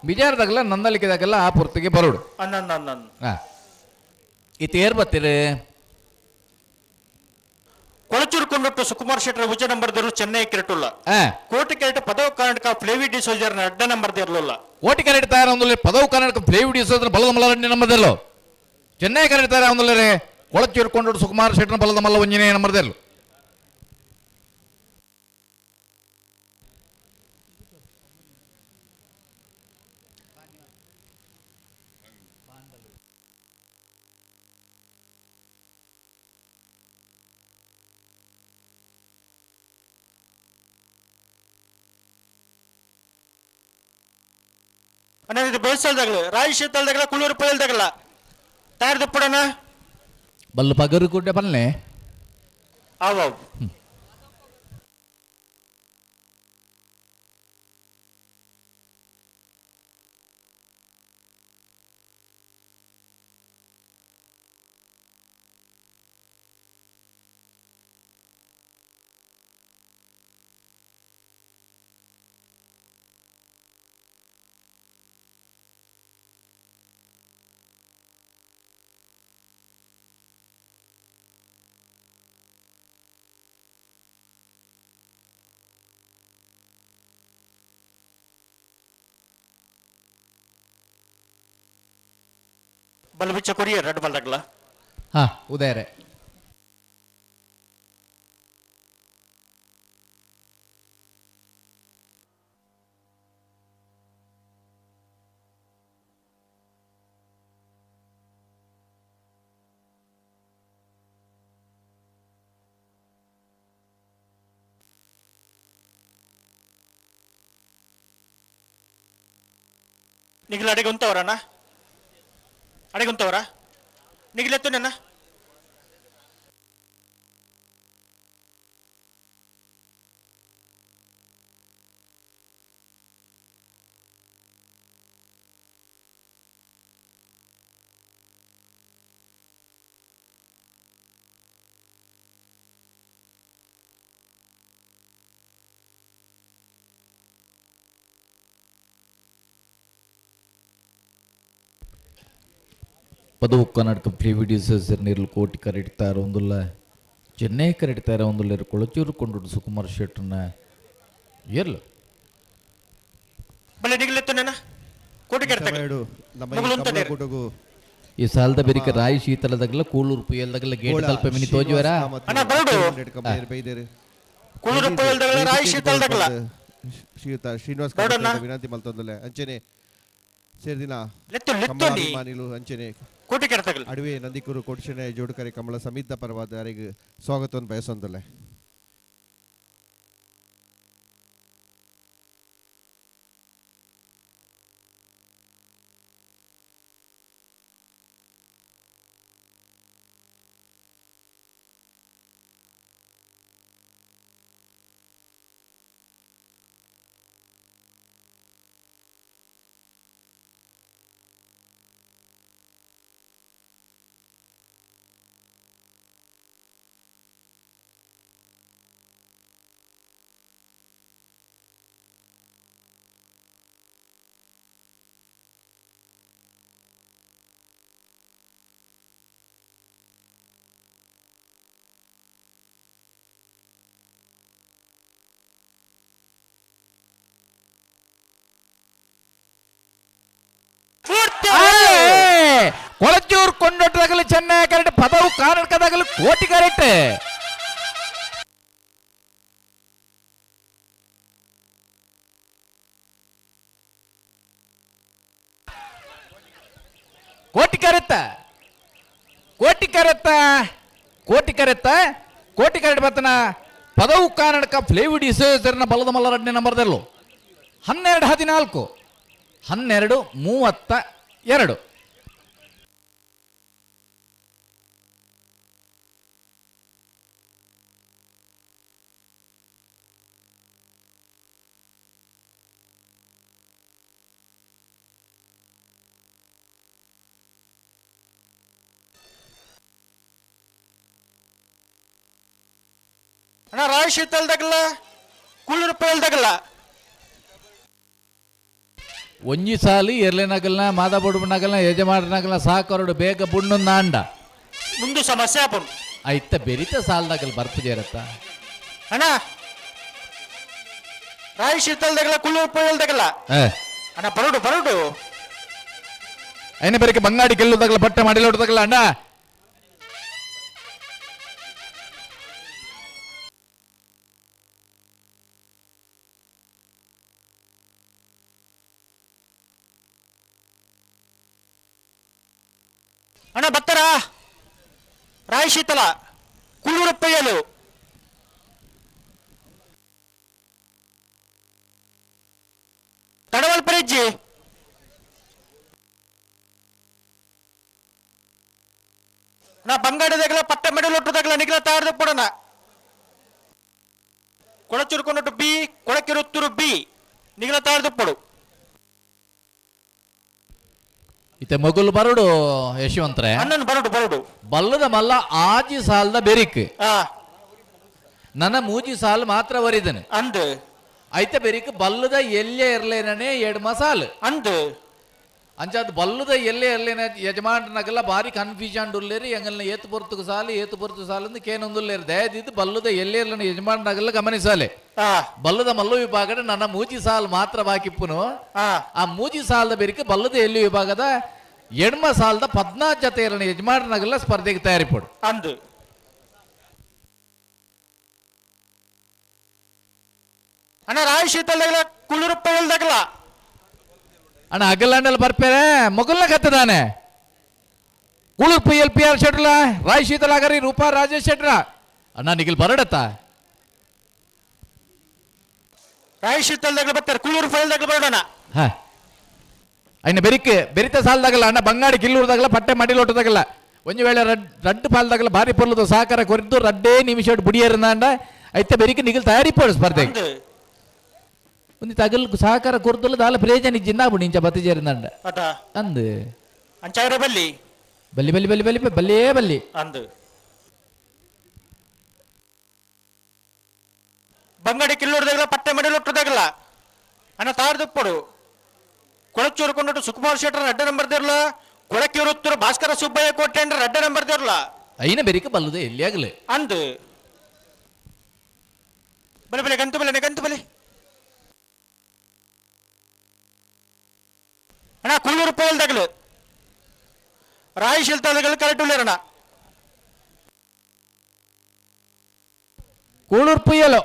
ಬಿಜಾರದಾಗಲ್ಲ ನಂದಳಿಕೆದಾಗೆಲ್ಲ ಆ ಪೂರ್ತಿಗೆ ಬರೋಡು. ಹನ್ನೊಂದು ಹನ್ನೊಂದು. ಇತ್ತು ಏರ್ ಬತ್ತೀರಿ? ಕೊಳಚೂರು ಕೊಂಡೊಟ್ಟು ಸುಕುಮಾರ್ ಶೆಟ್ಟರ್ ಉಜ ನಂಬರ್ there Chennai ಕ್ರಿಕೆಟುಲ್ಲ. ಕೋಟಿ ಕೆರೆಟ್ ಪದವು ಕರ್ನಾಟಕ ಫ್ಲೇವಿ ಡಿಸೋಜರ್ ಅಡ್ಡ ನಂಬರ್ ಇರಲಿಲ್ಲ. ಕೋಟಿ ಕರೆಕ್ಟ್ ತಯಾರ ಒಂದು ಪದವು ಕರ್ನಾಟಕ ಫ್ಲೇವಿ ಡಿಸೋಜರ್ ಬಲದ ಮಲ್ಲ ನಂಬರ್ದಲ್ಲೋ. ಚೆನ್ನೈ ಕರೆಕ್ಟ್ ತಯಾರ ಒಂದಲ್ಲರೆ ಕೊಳಚೂರು ಕೊಂಡೊಟ್ಟು ಸುಕುಮಾರ್ ಶೆಟ್ಟರ್ ಬಲದ ಮಲ್ಲ ಒಂಜನೇ ನಂಬರ್ದಲ್ಲೋ. ಅಣ್ಣ ಇದು ಬೇಸಲ್ದಾಗಲ ರಾಯಿ ಶೀತಲ್ದಾಗಲ ಕುಳ್ಳೂರು ಪೊಯ್ಯಲ್ದಾಗಲ ತಯಾರು ದುಪ್ಪಡಣ. ಬಲ್ಲು ಪಗರು ಗುಡ್ಡೆ ಬಲ್ಲೆ. ಅವು ಅವು. ಬಲ್ಬಿಚ್ಚ ಕೊರಿಯರ್ ರೆಡ್ ಬಲ್ದಾಗಲ. ಹಾ ಉದಯರೇ. ನಿಗಿಲ ಅಡೆಗೆ ಉಂತವರಣ್ಣ? ಅಡೆಗೆ ಉಂತವರ? ನಿಗಿಲೆತ್ತು ನನ್ನ. ಪದವು ಕರ್ನಾಟಕ ಪ್ರಿವಿಡಿಸರ್ ನೀರ್ಲು ಕೋಟಿ ಕರೆಡ್ತಾರ ಒಂದುಲ್ಲ ಚೆನ್ನೈ ಕರೆಡ್ತಾರ ಒಂದುಲ್ಲ ಕೊಳಚೂರು ಕೊಂಡು ಸುಕುಮಾರ್ ಶೆಟ್ಟರ್ನ ಏರ್ಲು ಬಲೆ ನಿಗಿಲೆತ್ತು ನನ್ನ ಕೋಟಿ ಕೆಡ್ತಾಗ ನಮ್ಮ ಈ ಮೊಗಲು ಉಂತದೇರು. ಕಂಬಳಕೂಟಗು ಈ ಸಾಲದ ಬೆರಿಕೆ ರಾಯಿ ಶೀತಲದಾಗಲ ಕೂಳೂರು ಪುಯಲ್ದಾಗಲ ಗೇಟ್ ಗೋಳ ತಲ್ಪ ಮಿನಿ ಶ್ರೀನಿವಾಸ್ ತೋಜುವರ ಕಾಮತ್ ಅಣ್ಣ, ಬರಡು. ಮೇರ್ ಬೈದೇರು. ಕೂಳೂರು ಪುಯಲ್ದಾಗಲ ರಾಯಿ ಶೀತಲದಾಗಲ. ಶ್ರೀಯುತ ಶ್ರೀನಿವಾಸ್ ಬರಡಣ್ಣ. ಕಾಮತ್ ವಿನಂತಿ ಮಲ್ತೊಂದುಲ್ಲೆ ಅಂಚನೆ ಸೇರ್ದಿನ ಲೆತ್ತು ಕಮಲ ಲೆತ್ತೊಂಡಿ ಅಭಿಮಾನಿಲು ಅಂಚನೆ ಕೋಟಿ ಕೆಡ್ತಾಗಲ. ಅಡವೆ ನಂದಿಕೂರು ಕೋಟಿಶೆನೆ ಜೋಡುಕರೆ ಕಮಲ ಸಮಿತ ಪರವಾದ ಯಾರಿಗೆ ಸ್ವಾಗತವನ್ನು ಬಯಸೊಂದುಲ್ಲೆ. ಕೊಳಚೂರು ಕೊಂಡೊಟ್ಟದಾಗಲಿ ಚೆನ್ನೈ ಕರೆಕ್ಟ್ ಪದವು ಕರ್ನಾಟಕದಾಗಲಿ ಕೋಟಿ ಕರೆಕ್ಟ್. ಕೋಟಿ ಕರೆತ್ತ ಕೋಟಿ ಕರೆತ್ತ ಕೋಟಿ ಕರೆತ್ತ ಕೋಟಿ ಕರೆಕ್ಟ್ ಬತ್ತನ ಪದವು ಕರ್ನಾಟಕ ಫ್ಲೇವಿಡ್ ಇಸೇಸರ್ನ ಬಲದ ಮಲ್ಲರಡ್ನೇ ನಂಬರ್ದಲ್ಲೂ 12 14 12 32. ಅಣ್ಣ ರಾಯಿ ಶೀತಲದಾಗಲ ಕೂಳೂರು ಪುಯಲ್ದಾಗಲ. ಒಂಜಿ ಸಾಲಿ ಎರ್ಲೆನಗಲ್ನ ಮಾದಬುಡುಬನಗಲ್ನ ಯಜಮಾನನಗಲ್ನ ಸಾಕರಡು ಬೇಗ ಬುಣ್ಣು ಅಂಡ ಮುಂದು ಸಮಸ್ಯೆ ಆಪುಂಡು. ಐತ ಬೆರಿತ ಸಾಲ್ದಾಗಲ್ ಬರ್ಪುಜೇರತ್ತ. ಅಣ್ಣ ರಾಯಿ ಶೀತಲದಾಗಲ ಕೂಳೂರು ಪುಯಲ್ದಾಗಲ. ಅಣ್ಣ ಬರಡು ಬರಡು. ಐನ ಬೆರಕೆ ಬಂಗಾಡಿ ಗೆಲ್ಲುದಾಗಲ ಬಟ್ಟೆ ಮಾಡಿಲೋಡ್ದಾಗಲ ಅಣ್ಣ. ಅಣ್ಣ ಬತ್ತರ ರಾಯಿ ಶೀತಲ ಕೂಳೂರು ಪುಯಲು. ತಡವಲ್ ಪರಿಜ್ಜಿ. ನಾ ಬಂಗಾಡದಾಗಲ ಪಟ್ಟ ಮೆಡಲ್ ಒಟ್ಟುದಾಗಲ ನಿಗಲ ತಾರದ ಪಡೋಣ. ಕೊಳಚೂರು ಬಿ ಕೊಳಕಿರುತ್ತೂರು ಬಿ ನಿಗಲ ತಾರದ ಪಡು. ಇತ್ತೆ ಮೊಗುಲು ಬರಡು ಯಶವಂತ್ರೆ. ಅಣ್ಣನ್ ಬರಡು ಬರಡು. ಬಲ್ಲದ ಮಲ್ಲ ಆಜಿ ಸಾಲದ ಬೆರಿಕ್. ನನ್ನ ಮೂಜಿ ಸಾಲು ಮಾತ್ರ ವರಿದನೆ. ಅಂದು. ಐತೆ ಬೆರಿಕ್ ಬಲ್ಲದ ಎಲ್ಲೆ ಇರ್ಲೇನೇ ಎಡ್ಮ ಸಾಲು. ಅಂದು. ಅಂಚಾದ್ ಬಲ್ಲದ ಎಲ್ಲೆ ಇರ್ಲೇನ ಯಜಮಾನನಾಗೆಲ್ಲ ಭಾರಿ ಕನ್ಫ್ಯೂಷನ್ ಉಲ್ಲೇರಿ ಎಂಗಲ್ನ ಏತು ಪೊರ್ತುಕು ಸಾಲು ಏತು ಪೊರ್ತು ಸಾಲು ಅಂದ್ ಕೇನೊಂದುಲ್ಲೇರಿ ದಯದಿದ್ದು ಬಲ್ಲದ ಎಲ್ಲೆ ಇರ್ಲೇನ ಯಜಮಾನನಾಗೆಲ್ಲ ಗಮನಿಸಾಲೆ. ಬಲ್ಲದ ಮಲ್ಲು ವಿಭಾಗದ ನನ್ನ ಮೂಜಿ ಸಾಲು ಮಾತ್ರ ಬಾಕಿಪ್ಪುನು. ಆ ಮೂಜಿ ಸಾಲದ ಬೆರಿಕೆ ಬಲ್ಲದ ಎಲ್ಲಿ ವಿಭಾಗದ ಎಡ್ಮ ಸಾಲದ 14 ಜತೆ ಇರನ ಯಜಮಾನನಾಗೆಲ್ಲ ಸ್ಪರ್ಧೆಗೆ ತಯಾರಿಪಡು. ಅಂದು. ಅಣ್ಣ ರಾಯಿ ಶೀತಲದಾಗಲ ಕೂಳೂರು ಪುಯಲ್ದಾಗಲ. ಅಣ್ಣ ಅಗಲಂಡಲ್ ಬರ್ಪೇರೆ ಮೊಗಲ್ನ ಕತ್ತದಾನೆ ಕುಳುರ್ P L P R ಶೆಟ್ರಲ Roy ಶೀತಲಾಗರಿ ರೂಪಾ ರಾಜೇಶ್ ಶೆಟ್ರ ಅಣ್ಣ ನಿಗಿಲ್ ಬರಡತ್ತ. ರಾಯ್ ಶೀತಲದಾಗಲ ಬರ್ತಾರೆ ಕೂಳೂರು ಪುಯಲ್ದಾಗಲ ಬರೋಣ. ಐನ ಬೆರಿಕ್ ಬೆರಿತ ಸಾಲದಾಗಲ್ಲ ಅಣ್ಣ ಬಂಗಾಡಿ ಕಿಲ್ಲೂರ್ದಾಗಲ್ಲ ಪಟ್ಟೆ ಮಡಿಲೊಟ್ಟದಾಗಲ್ಲ ಒಂಜಿ ವೇಳೆ ರಡ್ ರಡ್ಡು ಪಾಲ್ದಾಗಲ್ಲ ಭಾರಿ ಪೊರ್ಲುದ ಸಹಕಾರ ಕೊರಿದ್ದು ರಡ್ಡೇ ನಿಮಿಷ ಬುಡಿಯರ್ನಾಂಡ ಐತೆ ಬೆರಿಕ್ ನಿಗಲ್ ತಯಾರಿ ಪೋಡು ಸ್ಪರ್ಧೆ ಒಂದು ತಗಲ್ ಸಹಕಾರ ಕೊರ್ದುಲ್ಲ ದಾಲ ಪ್ರಯೋಜನ ಇಜ್ಜಿಂದ ಬುಡಿ ಇಂಚ ಬತ್ತಿ ಸೇರಿಂದಂಡ ಅಟ ಅಂದ್. ಅಂಚಾಯಿರ ಬಲ್ಲಿ. ಬಲ್ಲಿ ಬಲ್ಲಿ ಬಲ್ಲಿ ಬಲ್ಲಿ ಬಲ್ಲಿಯೇ ಬಲ್ಲಿ. ಅಂದು. ಬಂಗಡಿ ಕಿಲ್ಲೂರ್ದಾಗಲ ಪಟ್ಟೆ ಮಡಿಲೊಟ್ಟದಾಗಲ ಅಣ್ಣ ತಾರ್ದುಪ್ಪಡು ಕೊಳಚೂರು ಕೊಂಡಟ್ಟು ಸುಕುಮಾರ್ ಶೆಟ್ಟರ್ ರಡ್ಡ ನಂಬರ್ ದೇರ್ಲ ಕೊಳಕ್ಯೂರುತ್ತೂರು ಭಾಸ್ಕರ ಸುಬ್ಬಯ್ಯ ಕೋಟೆ ಅಂದ್ರೆ ರಡ್ಡ ನಂಬರ್ ದೇರ್ಲ. ಐನ ಬೆರಿಕ ಬಲ್ಲದೆ ಎಲ್ಲಿ ಆಗಲಿ. ಅಂದು. ಬಲೆ ಬಲೆ ಗಂತು ಬಲೆ ಗಂತು ಬಲೆ. ಅಣ್ಣ ಕುಳ್ಳೂರು ಪೋಲ್ದಾಗಲು ರಾಯಿ ಶಿಲ್ತಾದಗಳು ಕರೆಕ್ಟ್ ಉಳ್ಳೇರಣ್ಣ. ಕೂಳೂರು ಪುಯ್ಯಲು.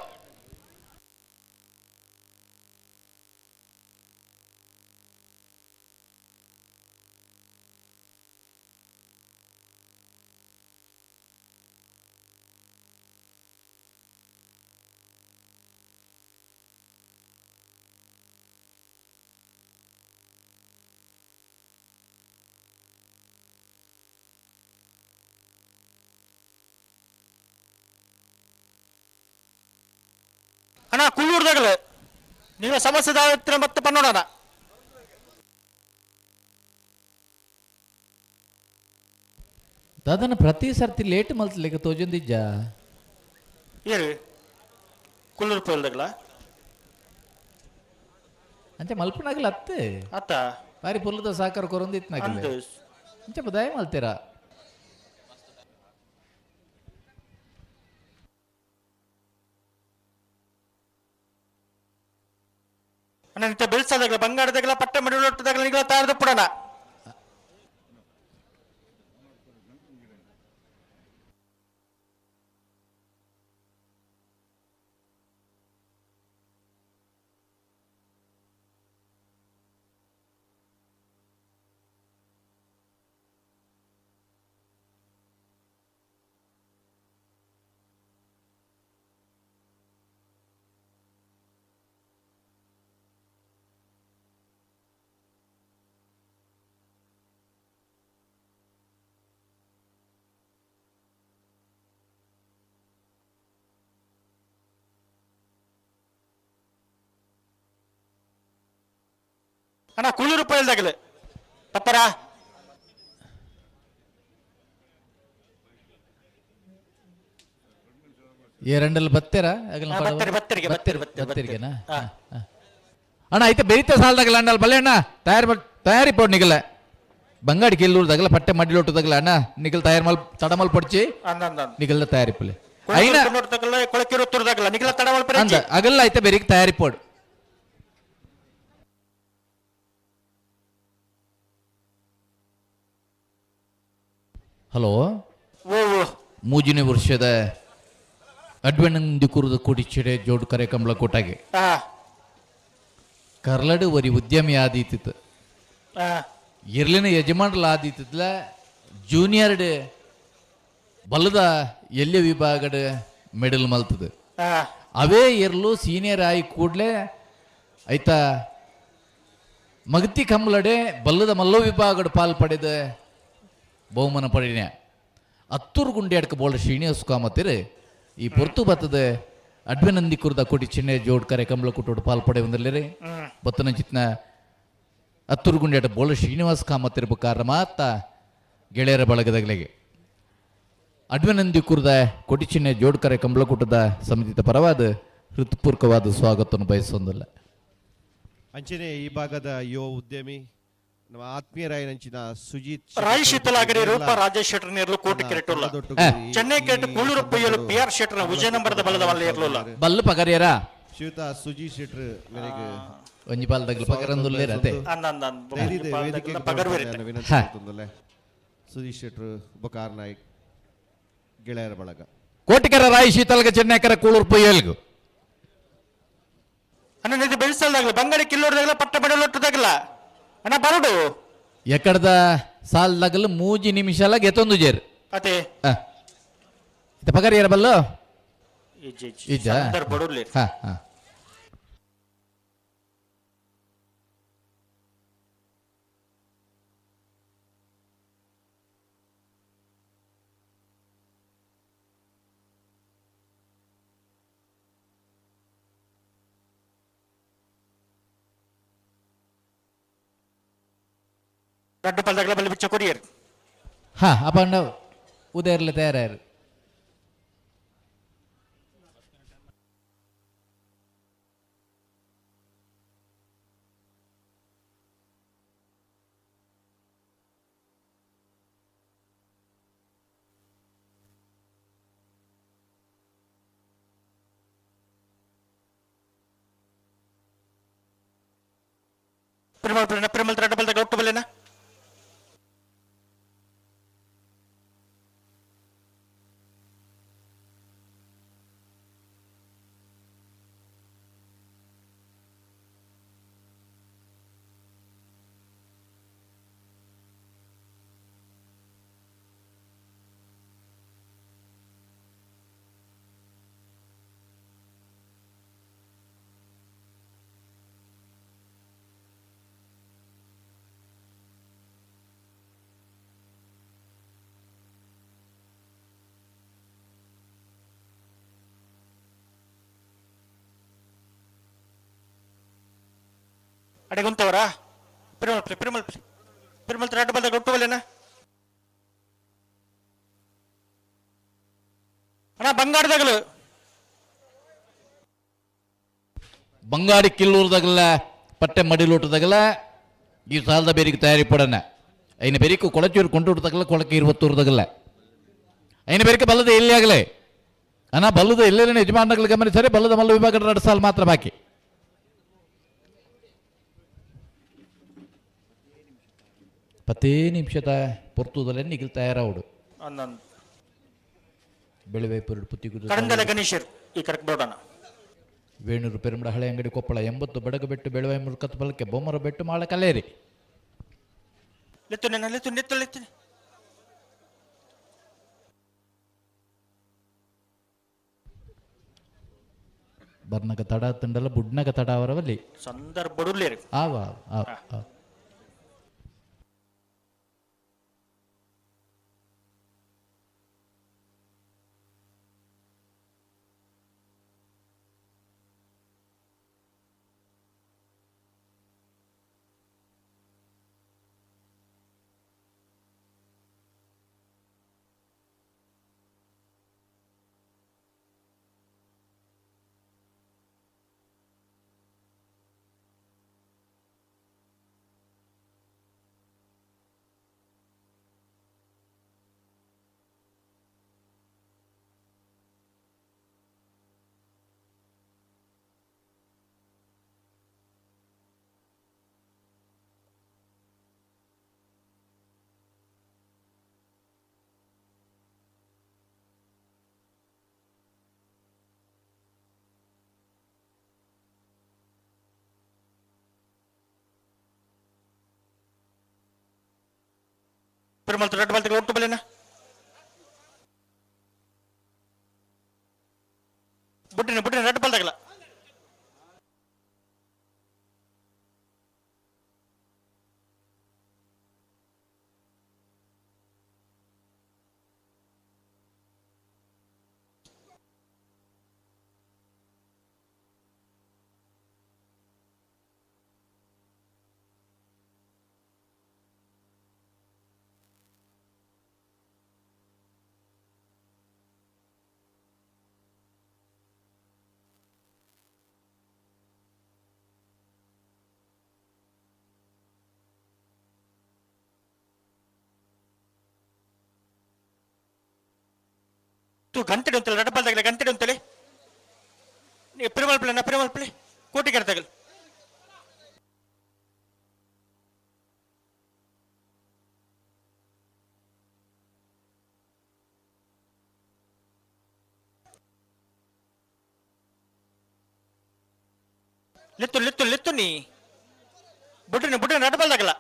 ಅಣ್ಣ ಕುಳ್ಳೂರ್ದಾಗಲು ನೀವು ಸಮಸ್ಯೆ ದಾವತ್ತಿನ ಮತ್ತೆ ಪನ್ನೋಡಣ. ದಾದನ ಪ್ರತಿ ಸರ್ತಿ ಲೇಟ್ ಮಲ್ತಲಿಕ್ಕೆ ತೋಜೊಂದಿಜ್ಜ. ಏರು ಕುಳ್ಳೂರು ಪೋಲ್ದಾಗಲ ಅಂಚೆ ಮಲ್ಪನಾಗಲ ಅತ್ತೆ. ಅತ್ತ. ಬಾರಿ ಪುಲ್ಲದ ಸಹಕಾರ ಕೊರೊಂದಿತ್ತು ಅಂದು. ಅಂಚೆ ಬದಾಯ ಮಲ್ತೀರಾ. ಅಣ್ಣ ನಿಂತ ಬೆಳ್ಸದಾಗಲ ಬಂಗಾರದಾಗಲ ಪಟ್ಟೆ ಮಡಿಲೊಟ್ಟದಾಗಲ ನಿಗಲ ತಾರ್ದು ಪುಡಣ. ಅಣ್ಣ ಕುಳ್ಳೂರು ಪೋಲ್ದಾಗಲು ಪಪ್ಪರ. ಏರಂಡಲ್ ಬತ್ತೆರಾ? ಬತ್ತರಿ, ಬತ್ತರಿಗೆ, ಬತ್ತರಿ, ಬತ್ತರಿ, ಬತ್ತರಿಗೆನಾ? ಅಣ್ಣ ಐತೆ ಬೆರಿತ ಸಾಲದಾಗಲ್ಲ ಅಣ್ಣ ಬಲ್ಲೆ ಅಣ್ಣ ತಯಾರಿ ತಯಾರಿ ಪೋಡ್ ನಿಗಲ ಬಂಗಾಡಿ ಕಿಲ್ಲೂರ್ದಾಗಲ ಪಟ್ಟೆ ಮಡ್ಡಿಲೊಟ್ಟದಾಗಲ ಅಣ್ಣ ನಿಗಲ್ ತಯಾರಿ ಮಲ್ ತಡಮಲ್ ಪೊಡ್ಚಿ ನಿಗಲ್ದ ತಯಾರಿ ಪುಲೆ. ಐನ ನಿಗಲ ತಡಮಲ್ ಅಂದ ಅಗಲ್ಲ ಐತೆ ಬೆರಿಗ್ ತಯಾರಿ ಪೋಡ್. ಹಲೋ. ಓ ಓ. ಮೂಜಿನ ವರ್ಷದ ಅಡ್ವೆಣಂದಿ ಕುರುದ ಕೊಡಿಚಿಡೆ ಜೋಡ್ ಕರೆ ಕಂಬಳ ಕೋಟಾಗೆ ಕರ್ಲಡು ಒರಿ ಉದ್ಯಮಿ ಆದೀತಿತ್ತು. ಇರ್ಲಿನ ಯಜಮಾನ್ರಲ್ಲ ಆದೀತಿತ್ಲ ಜೂನಿಯರ್ ಬಲದ ಎಲ್ಯ ವಿಭಾಗದ ಮೆಡಲ್ ಮಲ್ತದ. ಅವೇ ಇರ್ಲು ಸೀನಿಯರ್ ಆಗಿ ಕೂಡಲೇ ಆಯ್ತಾ ಮಗತಿ ಕಂಬಳಡೆ ಬಲ್ಲದ ಮಲ್ಲೋ ವಿಭಾಗದ ಪಾಲ್ ಪಡೆದ ಬಹುಮಾನ ಪಡೆಯ ಅತ್ತೂರು ಗುಂಡಿ ಅಡ್ಕ ಬೋಳ ಶ್ರೀನಿವಾಸ ಕಾಮತ್ತಿರು ಈ ಪೊರ್ತು ಬತ್ತದ ಅಡ್ವೆನಂದಿ ಕುರ್ದ ಕೊಡಿ ಚಿನ್ನೆ ಜೋಡ್ ಕರೆ ಕಂಬಳ ಕುಟ್ಟೋಡು ಪಾಲ್ ಪಡೆ ಒಂದರ್ಲಿರಿ ಬತ್ತನ ಚಿತ್ನ ಅತ್ತೂರು ಗುಂಡಿ ಅಡ ಬೋಳ ಶ್ರೀನಿವಾಸ ಕಾಮತ್ತಿರ್ಬೇಕಾದ್ರೆ ಮಾತ ಗೆಳೆಯರ ಬಳಗದಗಲಿಗೆ ಅಡ್ವೆನಂದಿ ಕುರ್ದ ಕೊಡಿ ಚಿನ್ನೆ ಜೋಡ್ ಕರೆ ಕಂಬಳಕೂಟದ ಸಮಿತಿತ ಪರವಾದ ಹೃತ್ಪೂರ್ವಕವಾದ ಸ್ವಾಗತವನ್ನು ಬಯಸೊಂದಿಲ್ಲ. ಅಂಚನೆ ಈ ಭಾಗದ ಯುವ ಉದ್ಯಮಿ ನಮ್ಮ ಆತ್ಮೀಯರಾಯನಂಚಿನ ಸುಜಿತ್ ರಾಯ್ ಶೀತಲಾಗರಿ ರೂಪ ರಾಜೇಶ್ ಶೆಟ್ಟರ್ ನೇರ್ಲು ಕೋಟಿ ಕೆರೆಟುಲ್ಲ. ಚೆನ್ನೈ ಕೆರೆಟ್ ಕೂಳೂರು ಪೊಯ್ಯಲು ಪಿ ಆರ್ ಶೆಟ್ಟರ್ನ ವಿಜಯ ನಂಬರದ ಬಲದ ವಲ್ಲ ಇರ್ಲಿಲ್ಲ. ಬಲ್ಲು ಪಗರಿಯರ? ಶ್ರೀಯುತ ಸುಜಿತ್ ಶೆಟ್ಟರ್ ಮೇರೆಗೆ ಒಂಜಿ ಪಾಲ್ದಗ್ಲು ಪಗರಂದುಲ್ಲೇರ ಅತೆ. ವೇದಿಕೆಗೆ ಪಗರ್ವೇರಿತೆ. ವಿನಂತಿ ಮಾಡ್ತಂದಲ್ಲ ಸುಜೀತ್ ಶೆಟ್ಟರ್ ಬೊಕಾರ್ ನಾಯ್ಕ್ ಗೆಳೆಯರ ಬಳಗ. ಕೋಟಿಕರ ರಾಯ್ ಶೀತಲ್ಗ ಚೆನ್ನೈಕರ ಕೂಳೂರು ಪೊಯ್ಯಲ್ಗು. ಅಣ್ಣ ಇದು ಬೆಳೆಸಲ್ದಾಗಲ ಬಂಗಾಡಿ ಕಿಲ್ಲೋರ್ದಾಗಲ ಪಟ್ಟ ಬಡಲೊಟ್ಟದಾಗಲ ಅಣ್ಣ ಬರಡು. ಎಕ್ಕಡದ ಸಾಲ್ದಾಗಲು ಮೂಜಿ ನಿಮಿಷಲ ಗೆತೊಂದು ಜೇರು. ಅತೆ. ಇತ್ತ ಪಗರಿಯರ ಬಲ್ಲು? ಇಜ್ಜ? ಬಡರ್ಲಿ. ಹಾ ಹಾ. ರಡ್ಡು ಪಲ್ದಗಳ ಬಲ್ಲಿ ಬಿಚ್ಚ ಕೊರಿಯರ್. ಹಾ ಅಪಂಡ ಉದಯರ್ಲೆ ತಯಾರಾಯರು. ಪಿರಮಲ್ ಪಿರನ ಪಿರಮಲ್ ರಡ್ಡು ಪಲ್ದಗಳ ಒಟ್ಟು ಬಲ್ಲೆನ. ಅಡೆಗುಂತವರಾ ಪಿರಮಲ್ ಪಿರಮಲ್ ಪಿರಮಲ್ ಪಿರಮಲ್ ರಡ್ಡು ಪಲ್ದಗಳ ಒಟ್ಟು ಬಲ್ಲೆನ. ಅಣ್ಣ ಬಂಗಾರದಾಗಲು. ಬಂಗಾಡಿ ಕಿಲ್ಲೂರ್ದಾಗಲ ಪಟ್ಟೆ ಮಡಿಲೂಟದಾಗಲ ಈ ಸಾಲದ ಬೇರಿಗೆ ತಯಾರಿ ಪಡನ. ಐನ ಬೆರಿಕು ಕೊಳಚೂರು ಕೊಂಡೂಟದಾಗಲ ಕೊಳಕೆ ಇರುವತ್ತೂರ್ದಾಗಲ ಐನ ಬೇರಿಕೆ ಬಲ್ಲದ ಎಲ್ಲಿ ಆಗಲೇ ಅಣ್ಣ ಬಲ್ಲದ ಎಲ್ಲೇನೆ ಯಜಮಾನಗಳು ಗಮನಿಸರೆ ಬಲ್ಲದ ಮಲ್ಲ ವಿಭಾಗ 2 ಸಾಲ ಮಾತ್ರ ಬಾಕಿ. ಪತ್ತೇ ನಿಮಿಷದ ಪೊರ್ತುದಲ್ಲೇ ನಿಗಿಲ್ ತಯಾರಾವುಡು. ಒಂದೊಂದು ಬೆಳುವೆ ಪುರುಡು ಪುತ್ತಿಗುದು ಕಡಂದಲ ಗಣೇಶರ್ ಈ ಕಡೆಗೆ ಬೋಡೋಣ. ವೇಣೂರು ಪೆರುಮಡ ಹಳೆ ಅಂಗಡಿ ಕೊಪ್ಪಳ 80 ಬಡಗು ಬೆಟ್ಟು ಬೆಳುವೆ ಮುರುಕತ್ ಬಲಕೆ ಬೊಮ್ಮರ ಬೆಟ್ಟು ಮಾಳ ಕಲ್ಲೇರಿ. ಲೆತ್ತು ಲೆತ್ತು ನೆತ್ತು ಲೆತ್ತು. ಬರ್ನಗ ತಡ ತಂಡಲ ಬುಡ್ನಗ ತಡ ಅವರವಲ್ಲಿ ಸಂದರ್ಭ ಆವ ಆವ ಆವ. ಪಿರಮಲ್ ರಡ್ಡು ಪಲ್ದಗಳ ಒಟ್ಟು ಬಲ್ಲೆನ. ಬುಡ್ಡಿನ ಬುಡ್ಡಿನ ರಡ್ಡು ಪಲ್ದಗಳ. ತೂ ಗಂಟೆ ಉಂತಲೆ ರಡ್ಡು ಪಲ್ದಗಳ ಗಂಟೆ ಉಂತಲೆ. ಪಿರಮಲ್ ಪಿಳ್ಳೆ ಪಿರಮಲ್ ಪಿಳ್ಳೆ ಕೋಟಿ ಕೆರೆತಗಲ್. ಲೆತ್ತು ಲೆತ್ತು ಲೆತ್ತು ನೀ ಬುಡ್ಡಿನ ಬುಡ್ಡಿನ ರಡ್ಡು ಪಲ್ದಗಳ.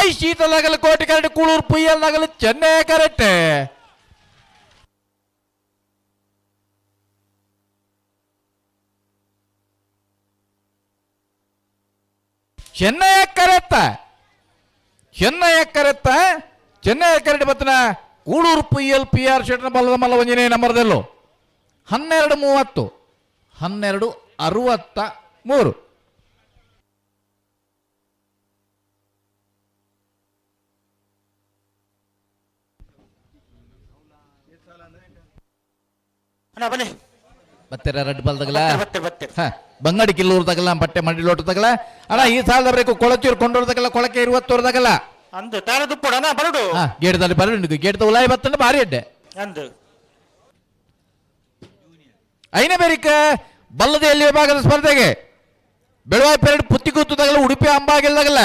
ದುಬೈ ಶೀತಲಗಲ ಕೋಟಿ ಕರೆಟ್ ಕೂಳೂರು ಪುಯ್ಯಲ್ ನಗಲು ಚೆನ್ನೈ ಕರೆಕ್ಟ್. ಚೆನ್ನೈ ಕರೆತ್ತ ಚೆನ್ನೈ ಕರೆತ್ತ ಚೆನ್ನೈ ಕರೆಟ್ ಬತ್ತನ ಕೂಳೂರು ಪುಯ್ಯಲ್ ಪಿ ಆರ್ ಶೆಟ್ನ ಬಲ್ಲದ ಮಲ್ಲ ಒಂಜನೇ ನಂಬರ್ದಲ್ಲೋ 12:30 12:63. ಅಣ್ಣ ಬನ್ನಿ. ಬತ್ತೆರ ರಡ್ಡು ಬಲ್ದಗಲ. ಬತ್ತೆ ಬತ್ತೆ. ಬಂಗಾಡಿ ಕಿಲ್ಲೂರು ತಗಲ ಬಟ್ಟೆ ಮಂಡಿ ಲೋಟ ತಗಲ ಅಣ್ಣ ಈ ಸಾಲದ ಬೇಕು ಕೊಳಚೂರು ಕೊಂಡೋರ್ ತಗಲ ಕೊಳಕೆ ಇರುವತ್ತೂರು ತಗಲ. ಅಂದು ತಾರ ದುಪ್ಪಡು ಅಣ್ಣ ಬರಡು. ಗೇಟ್ದಲ್ಲಿ ಬರಡು ಗೇಟ್ದ ಉಲಾಯಿ ಬತ್ತಂಡ ಭಾರಿ ಅಡ್ಡೆ. ಅಂದು ಐನ ಬೇರಿಕ ಬಲ್ಲದೆಯಲ್ಲಿ ವಿಭಾಗದ ಸ್ಪರ್ಧೆಗೆ ಬೆಳವಾಯಿ ಪೆರಡು ಪುತ್ತಿಗೂತು ತಗಲ ಉಡುಪಿ ಅಂಬಾಗಿಲ್ದಾಗಲ್ಲ.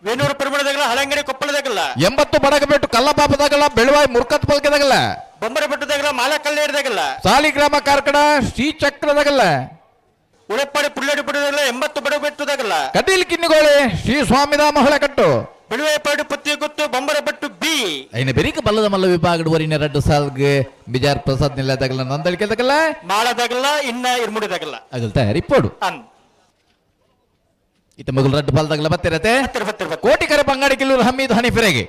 ವೇಣೂರು ಪೆರುಮಳದಾಗಲ ಹಳಂಗಡಿ ಕೊಪ್ಪಳದಾಗಲ್ಲ. 80 ಬಡಗಬೆಟ್ಟು ಕಲ್ಲಪಾಪದಾಗಲ್ಲ ಬೆಳವಾಯಿ ಮುರ್ಕತ್ ಪಲ್ಕೆದಾಗಲ್ಲ. ಬೊಂಬರ ಬೆಟ್ಟದಾಗಲ ಮಾಲಕಲ್ಲೇಡ್ದಾಗಲ್ಲ. ಸಾಲಿಗ್ರಾಮ ಕಾರ್ಕಡ ಶ್ರೀಚಕ್ರದಾಗಲ್ಲ. ಉಳೆಪ್ಪಾಡಿ ಪುಳ್ಳಡಿ ಪುಡದಾಗಲ 80 ಬಡಗಬೆಟ್ಟದಾಗಲ್ಲ. ಕಟೀಲ್ ಕಿನ್ನಿಗೋಳಿ ಶ್ರೀ ಸ್ವಾಮಿಧಾಮ ಹೊಳೆಕಟ್ಟು. ಬೆಳುವೆಪಾಡು ಪುತ್ತಿ ಗುತ್ತು ಬೊಂಬರ ಬೆಟ್ಟು ಬಿ. ಐನ ಬೆರಿಕ ಬಲ್ಲದ ಮಲ್ಲ ವಿಭಾಗದ ವರಿನ ರಡ್ಡು ಸಾಲ್ಗೆ ಬಿಜಾರ್ ಪ್ರಸಾದ್ ನಿಲ್ಲದಾಗಲ್ಲ ನಂದಳಿಕೆದಾಗಲ್ಲ. ಮಾಳದಾಗಲ್ಲ ಇನ್ನ ಇರ್ಮುಡಿದಾಗಲ್ಲ. ಅಗಲ್ ತಯಾರಿ ಪೋಡು. ಅನ್ ಇತ್ತ ಮಗುಲ್ ರಡ್ಡು ಬಲ್ದಾಗಲ ಬತ್ತಿರತೆ. ಕೋಟಿ ಕರೆ ಬಂಗಾಡಿ ಕಿಲ್ಲೂರು ಹಮ್ಮೀದ್ ಹನಿಫಿರೆಗೆ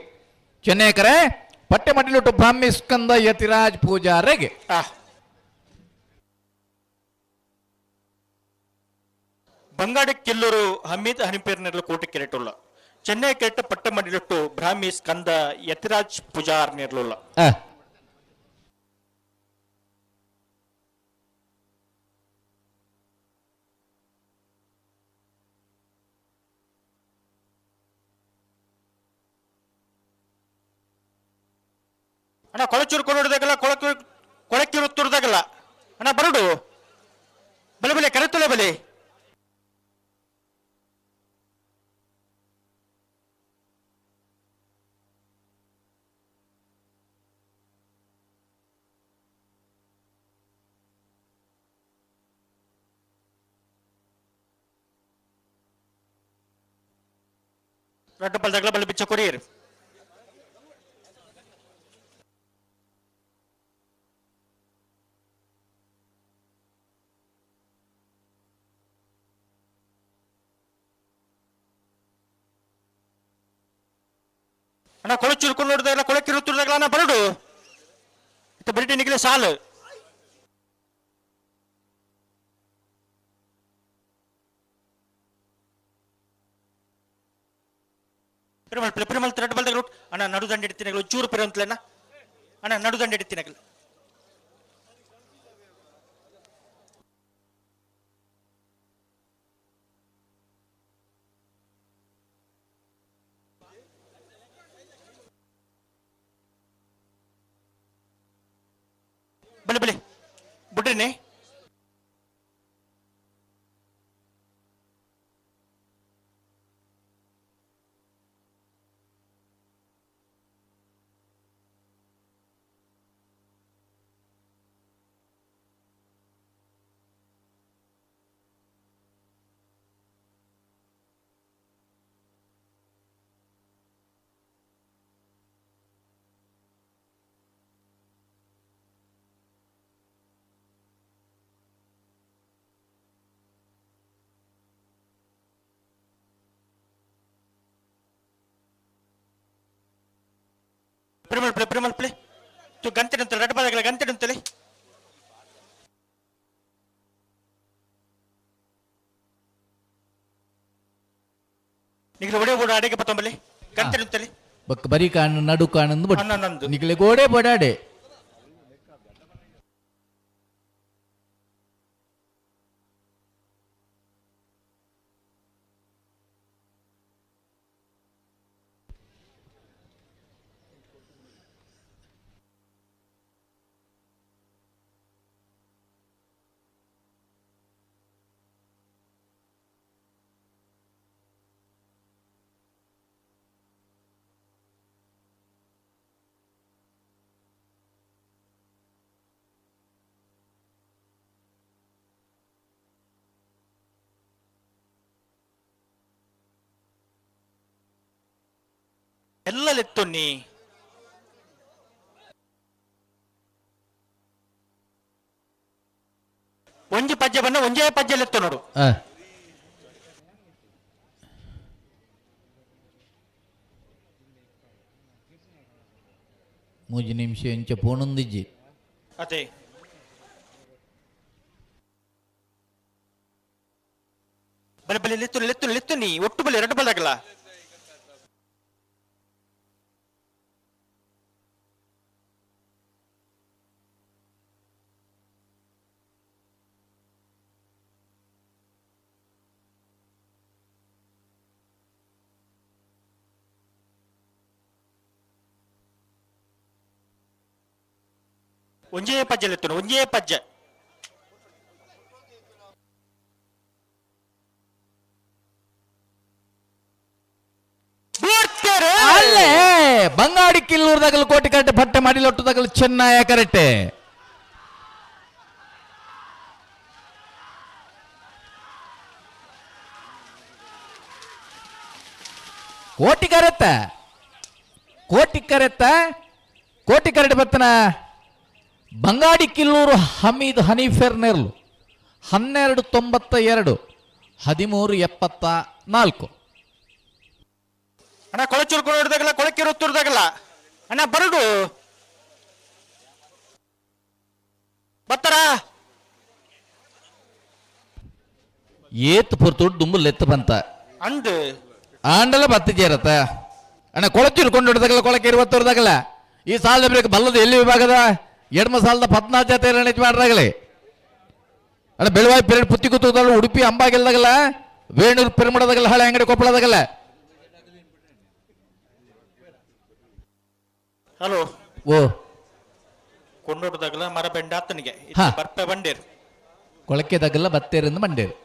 ಚೆನ್ನೈ ಕರೆ ಪಟ್ಟೆ ಮಡಿಲುಟ್ಟು ಬ್ರಾಹ್ಮಿ ಸ್ಕಂದ ಯತಿರಾಜ್ ಪೂಜಾರೆಗೆ. ಬಂಗಾಡಿ ಕಿಲ್ಲೂರು ಹಮೀದ್ ಹನಿಪೇರ್ನೆರ್ಲು ಕೋಟಿ ಕೆರೆಟುಲ್ಲ ಚೆನ್ನೈ ಕೆರೆಟ ಪಟ್ಟ ಮಡಿಲುಟ್ಟು ಬ್ರಾಹ್ಮಿ ಸ್ಕಂದ ಯತಿರಾಜ್ ಪೂಜಾರ್ ನೆರ್ಲುಲ್ಲ. ಅಣ್ಣ ಕೊಳಚೂರು ಕೊಡೋದಾಗಲ್ಲ ಕೊಳಕು ಕೊಳಕಿರುತ್ತೂರ್ದಾಗಲ್ಲ ಅಣ್ಣ ಬರಡು ಬಲೆ ಬಲೆ ಕರೆತುಲೆ ಬಲೆ. ರಡ್ಡು ಬಲ್ದಾಗಲ ಬಲೆ ಬಿಚ್ಚ ಕೊರಿಯರ್. ಅಣ್ಣ ಕೊಳಚೂರು ಕೊಂಡೋಡ್ದಾಗಲ ಕೊಳಕಿರುತ್ತೂರ್ದಾಗಲ ಅಣ್ಣ ಬರಡು ಇತ್ತ ಬರಿಟಿ ನಿಗಲೆ ಸಾಲು. ಪೆರುಮಲ್ ಪೆರುಮಲ್ ರೆಡ್ ಬಲ್ದಾಗ ಅಣ್ಣ ನಡುದಂಡೆ ಇಡ್ತೀನಿ ಚೂರು ಪೆರು ಅಂತಲಣ್ಣ ಅಣ್ಣ ನಡುದಂಡೆ ಇಡ್ತೀನಿ. ಬಲೆ ಬಲೆ ಬುಡ್ರಿನಿ. ಪ್ರಿಮಲ್ ಪ್ಲೇ ಪ್ರಿಮಲ್ ಪ್ಲೇ ತು ಗಂಟೆ ಅಂತಲೇ ರೆಡ್ ಬಾಲ್ ಗಂಟೆ ಅಂತಲೇ. ನಿಗಲ ಒಡೆ ಬೋಡ ಅಡಿಗೆ ಪತ್ತೊಂಬಲಿ ಗಂಟೆ ಅಂತಲೇ. ಬಕ್ ಬರಿ ಕಾಣು ನಡು ಕಾಣಂದು ಬಟ್ ನಿಗಲೆ ಗೋಡೆ ಬೋಡಾಡೆ. ಎಲ್ಲ ಲೆತ್ತೊನ್ನಿ. ಒಂಜಿ ಪಜ್ಜೆ ಬನ್ನ ಒಂಜೇ ಪಜ್ಜೆ ಲೆತ್ತು ನೋಡು. ಮೂಜಿ ನಿಮಿಷ ಇಂಚ ಪೋಣೊಂದಿಜ್ಜಿ. ಅದೇ ಬಲೆ ಬಲೆ ಲೆತ್ತು ಲೆತ್ತು ಲೆತ್ತು ನೀ ಒಟ್ಟು ಬಲೆ ಎರಡು ಬಲ್ದಾಗಲ್ಲ. ಒಂಜೇ ಪಜ್ಜೆ ಲೆತ್ತುನು ಒಂಜೇ ಪಜ್ಜೆ. ಅಲ್ಲೇ ಬಂಗಾಡಿ ಕಿಲ್ಲೂರ್ದಾಗಲು ಕೋಟಿ ಕರೆಕ್ಟ್ ಬಟ್ಟೆ ಮಾಡಿ ಲೊಟ್ಟದಾಗಲು ಚೆನ್ನಾಯ ಕರೆಕ್ಟ್. ಕೋಟಿ ಕರೆತ್ತ ಕೋಟಿ ಕರೆತ್ತ ಕೋಟಿ ಕರೆಕ್ಟ್ ಬತ್ತನ ಬಂಗಾಡಿ ಕಿಲ್ಲೂರು ಹಮೀದ್ ಹನೀಫೆರ್ ನೆರ್ಲು 12.92 13.74. ಅಣ್ಣ ಕೊಳಚೂರು ಕೊಡೋದಾಗಲ್ಲ ಕೊಳಕ್ಕೆ ಉತ್ತರದಾಗಲ್ಲ ಅಣ್ಣ ಬರಡು ಬತ್ತಾರ. ಏತ್ ಪೊರ್ತುಡು ದುಂಬು ಲೆತ್ತು ಬಂತ ಅಂದು ಆಂಡಲ ಬತ್ತು ಜೇರತ್ತ ಅಣ್ಣ ಕೊಳಚೂರು ಕೊಂಡೊಡ್ದಾಗಲ್ಲ ಕೊಳಕ್ಕೆ ಇರುವತ್ತೂರ್ದಾಗಲ್ಲ ಈ ಸಾಲದ ಬೇಕು ಬಲ್ಲದ ಎಲ್ಲಿ ವಿಭಾಗದ ಎಡಮ ಸಾಲದ ಪದ್ನಾಲ್ಕು ಜಾತಿ ಮಾಡ್ರಾಗಲಿ ಅಣ್ಣ ಬೆಳವಾಯಿ ಪೆರಡ್ ಪುತ್ತಿ ಕೂತದಲ್ಲ ಉಡುಪಿ ಅಂಬಾಗಿಲ್ದಾಗಲ್ಲ ವೇಣೂರು ಪೆರುಮಡದಾಗಲ್ಲ ಹಳೆ ಅಂಗಡಿ ಕೊಪ್ಪಳದಾಗಲ್ಲ. ಹಲೋ. ಓ ಕೊಂಡೋಟದಾಗಲ್ಲ ಮರ ಬೆಂಡ ಆತನಿಗೆ ಹಾ. ಬರ್ಪೆ ಬಂಡೇರು ಕೊಳಕೆದಾಗಲ್ಲ ಬತ್ತೇರಿಂದ ಮಂಡೇರು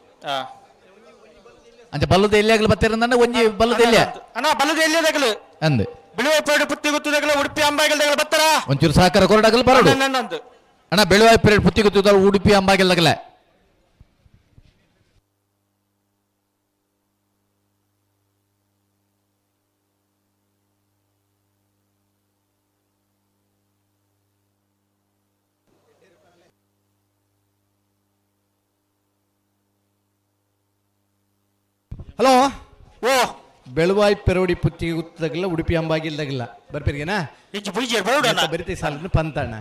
ಅಂಚ ಬಲ್ಲದ ಎಲ್ಲಿ ಆಗಲಿ ಬತ್ತೇರಿಂದ ಒಂಜಿ ಬಲ್ಲದ ಎಲ್ಲಿ ಅಣ್ಣ ಬಲ್ಲದ ಎಲ್ಲಿ ದಾಗಲು ಅಂದ್ ಬಿಳುವೆ ಪೇಡು ಪುತ್ತಿ ಗುತ್ತದಾಗಲ ಉಡುಪಿ ಅಂಬಾಗಿಲ್ದಾಗಲ ಬತ್ತಾರ. ಒಂಚೂರು ಸಹಕಾರ ಕೊರಡಾಗಲು ಬರಡು ನಂದು ಅಣ್ಣ ಬೆಳುವಾಯಿ ಪೆರಡ್ ಪುತ್ತಿ ಕೂತದಲ್ಲ ಉಡುಪಿ ಅಂಬಾಗಿಲ್ದಾಗಲ್ಲ. ಹಲೋ. ಓ ಬೆಳುವಾಯಿ ಪೆರೋಡಿ ಪುತ್ತಿಗೆ ಗುತ್ತದಾಗಲ್ಲ ಉಡುಪಿ ಅಂಬಾಗಿಲ್ದಾಗಲ್ಲ ಬರ್ಪೇರಿಗೆನಾ ಇಜ್ಜಿ ಬುಯ್ಜೇರ್ ಬರಡು ಅಣ್ಣ. ಬರಿತಿ ಸಾಲನ್ನು ಪಂತಣ್ಣ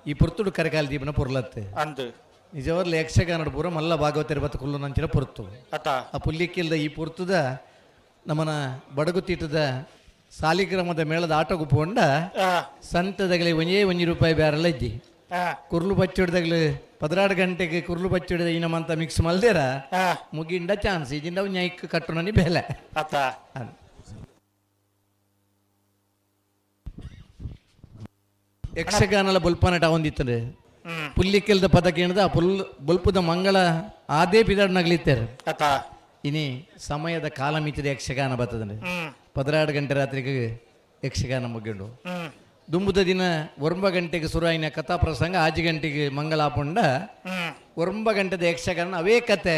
ಈ ಪೊರ್ತುಡು ಕರಕಾಲ ದೀಪನ ಪೊರ್ಲತ್ತೆ ಅಂದು ನಿಜವಾಗ್ಲೂ ಯಕ್ಷಗಾನದ ಪೂರ ಮಲ್ಲ ಭಾಗವತರ ಬತ್ತ ಕುಲ್ಲು ನಂಚಿನ ಪೊರ್ತು ಅತ್ತ ಆ ಪುಲ್ಲಿಕ್ಕಿಲ್ದ ಈ ಪೊರ್ತುದ ನಮ್ಮನ ಬಡಗುತೀಟದ ಸಾಲಿಗ್ರಾಮದ ಮೇಳದ ಆಟೋ ಗುಪ್ಪುಂಡ ಸಂತದಗಲಿ ಒಂದೇ ಒಂಜಿ ರೂಪಾಯಿ ಬ್ಯಾರಲ್ಲ ಇದ್ದಿ ಕುರ್ಲು ಬಚ್ಚಿಡ್ದಾಗಲು 16 ಗಂಟೆಗೆ ಕುರ್ಲು ಬಚ್ಚಿಡಿದ ಈ ನಮ್ಮಂತ ಮಿಕ್ಸ್ ಮಲ್ದೇರ ಮುಗಿಂಡ ಚಾನ್ಸ್ ಇದಿಂಡ ನ್ಯಾಯಕ್ಕೆ ಕಟ್ಟುನನಿ ಬೆಲೆ ಅತ್ತ ಯಕ್ಷಗಾನಲ ಬೊಲ್ಪನಟ ಒಂದಿತ್ತಂದ್ರೆ ಪುಲ್ಲಿಕ್ಕೆಲ್ದ ಪದ ಕೇಳ್ದ ಆ ಪುಲ್ ಬೊಲ್ಪುದ ಮಂಗಳ ಆದೇ ಪಿದಾಡ್ ನಗಲಿತ್ತಾರೆ. ಅತ್ತ ಇನಿ ಸಮಯದ ಕಾಲ ಮಿತಿದ ಯಕ್ಷಗಾನ ಬರ್ತದೆ. 16 ಗಂಟೆ ರಾತ್ರಿಗೆ ಯಕ್ಷಗಾನ ಮುಗಿಂಡು ದುಂಬುದ ದಿನ 9 ಗಂಟೆಗೆ ಸುರಾಯಿನ ಕಥಾ ಪ್ರಸಂಗ 5 ಗಂಟೆಗೆ ಮಂಗಳಾಪುಂಡ 9 ಗಂಟೆದ ಯಕ್ಷಗಾನ ಅವೇ ಕತೆ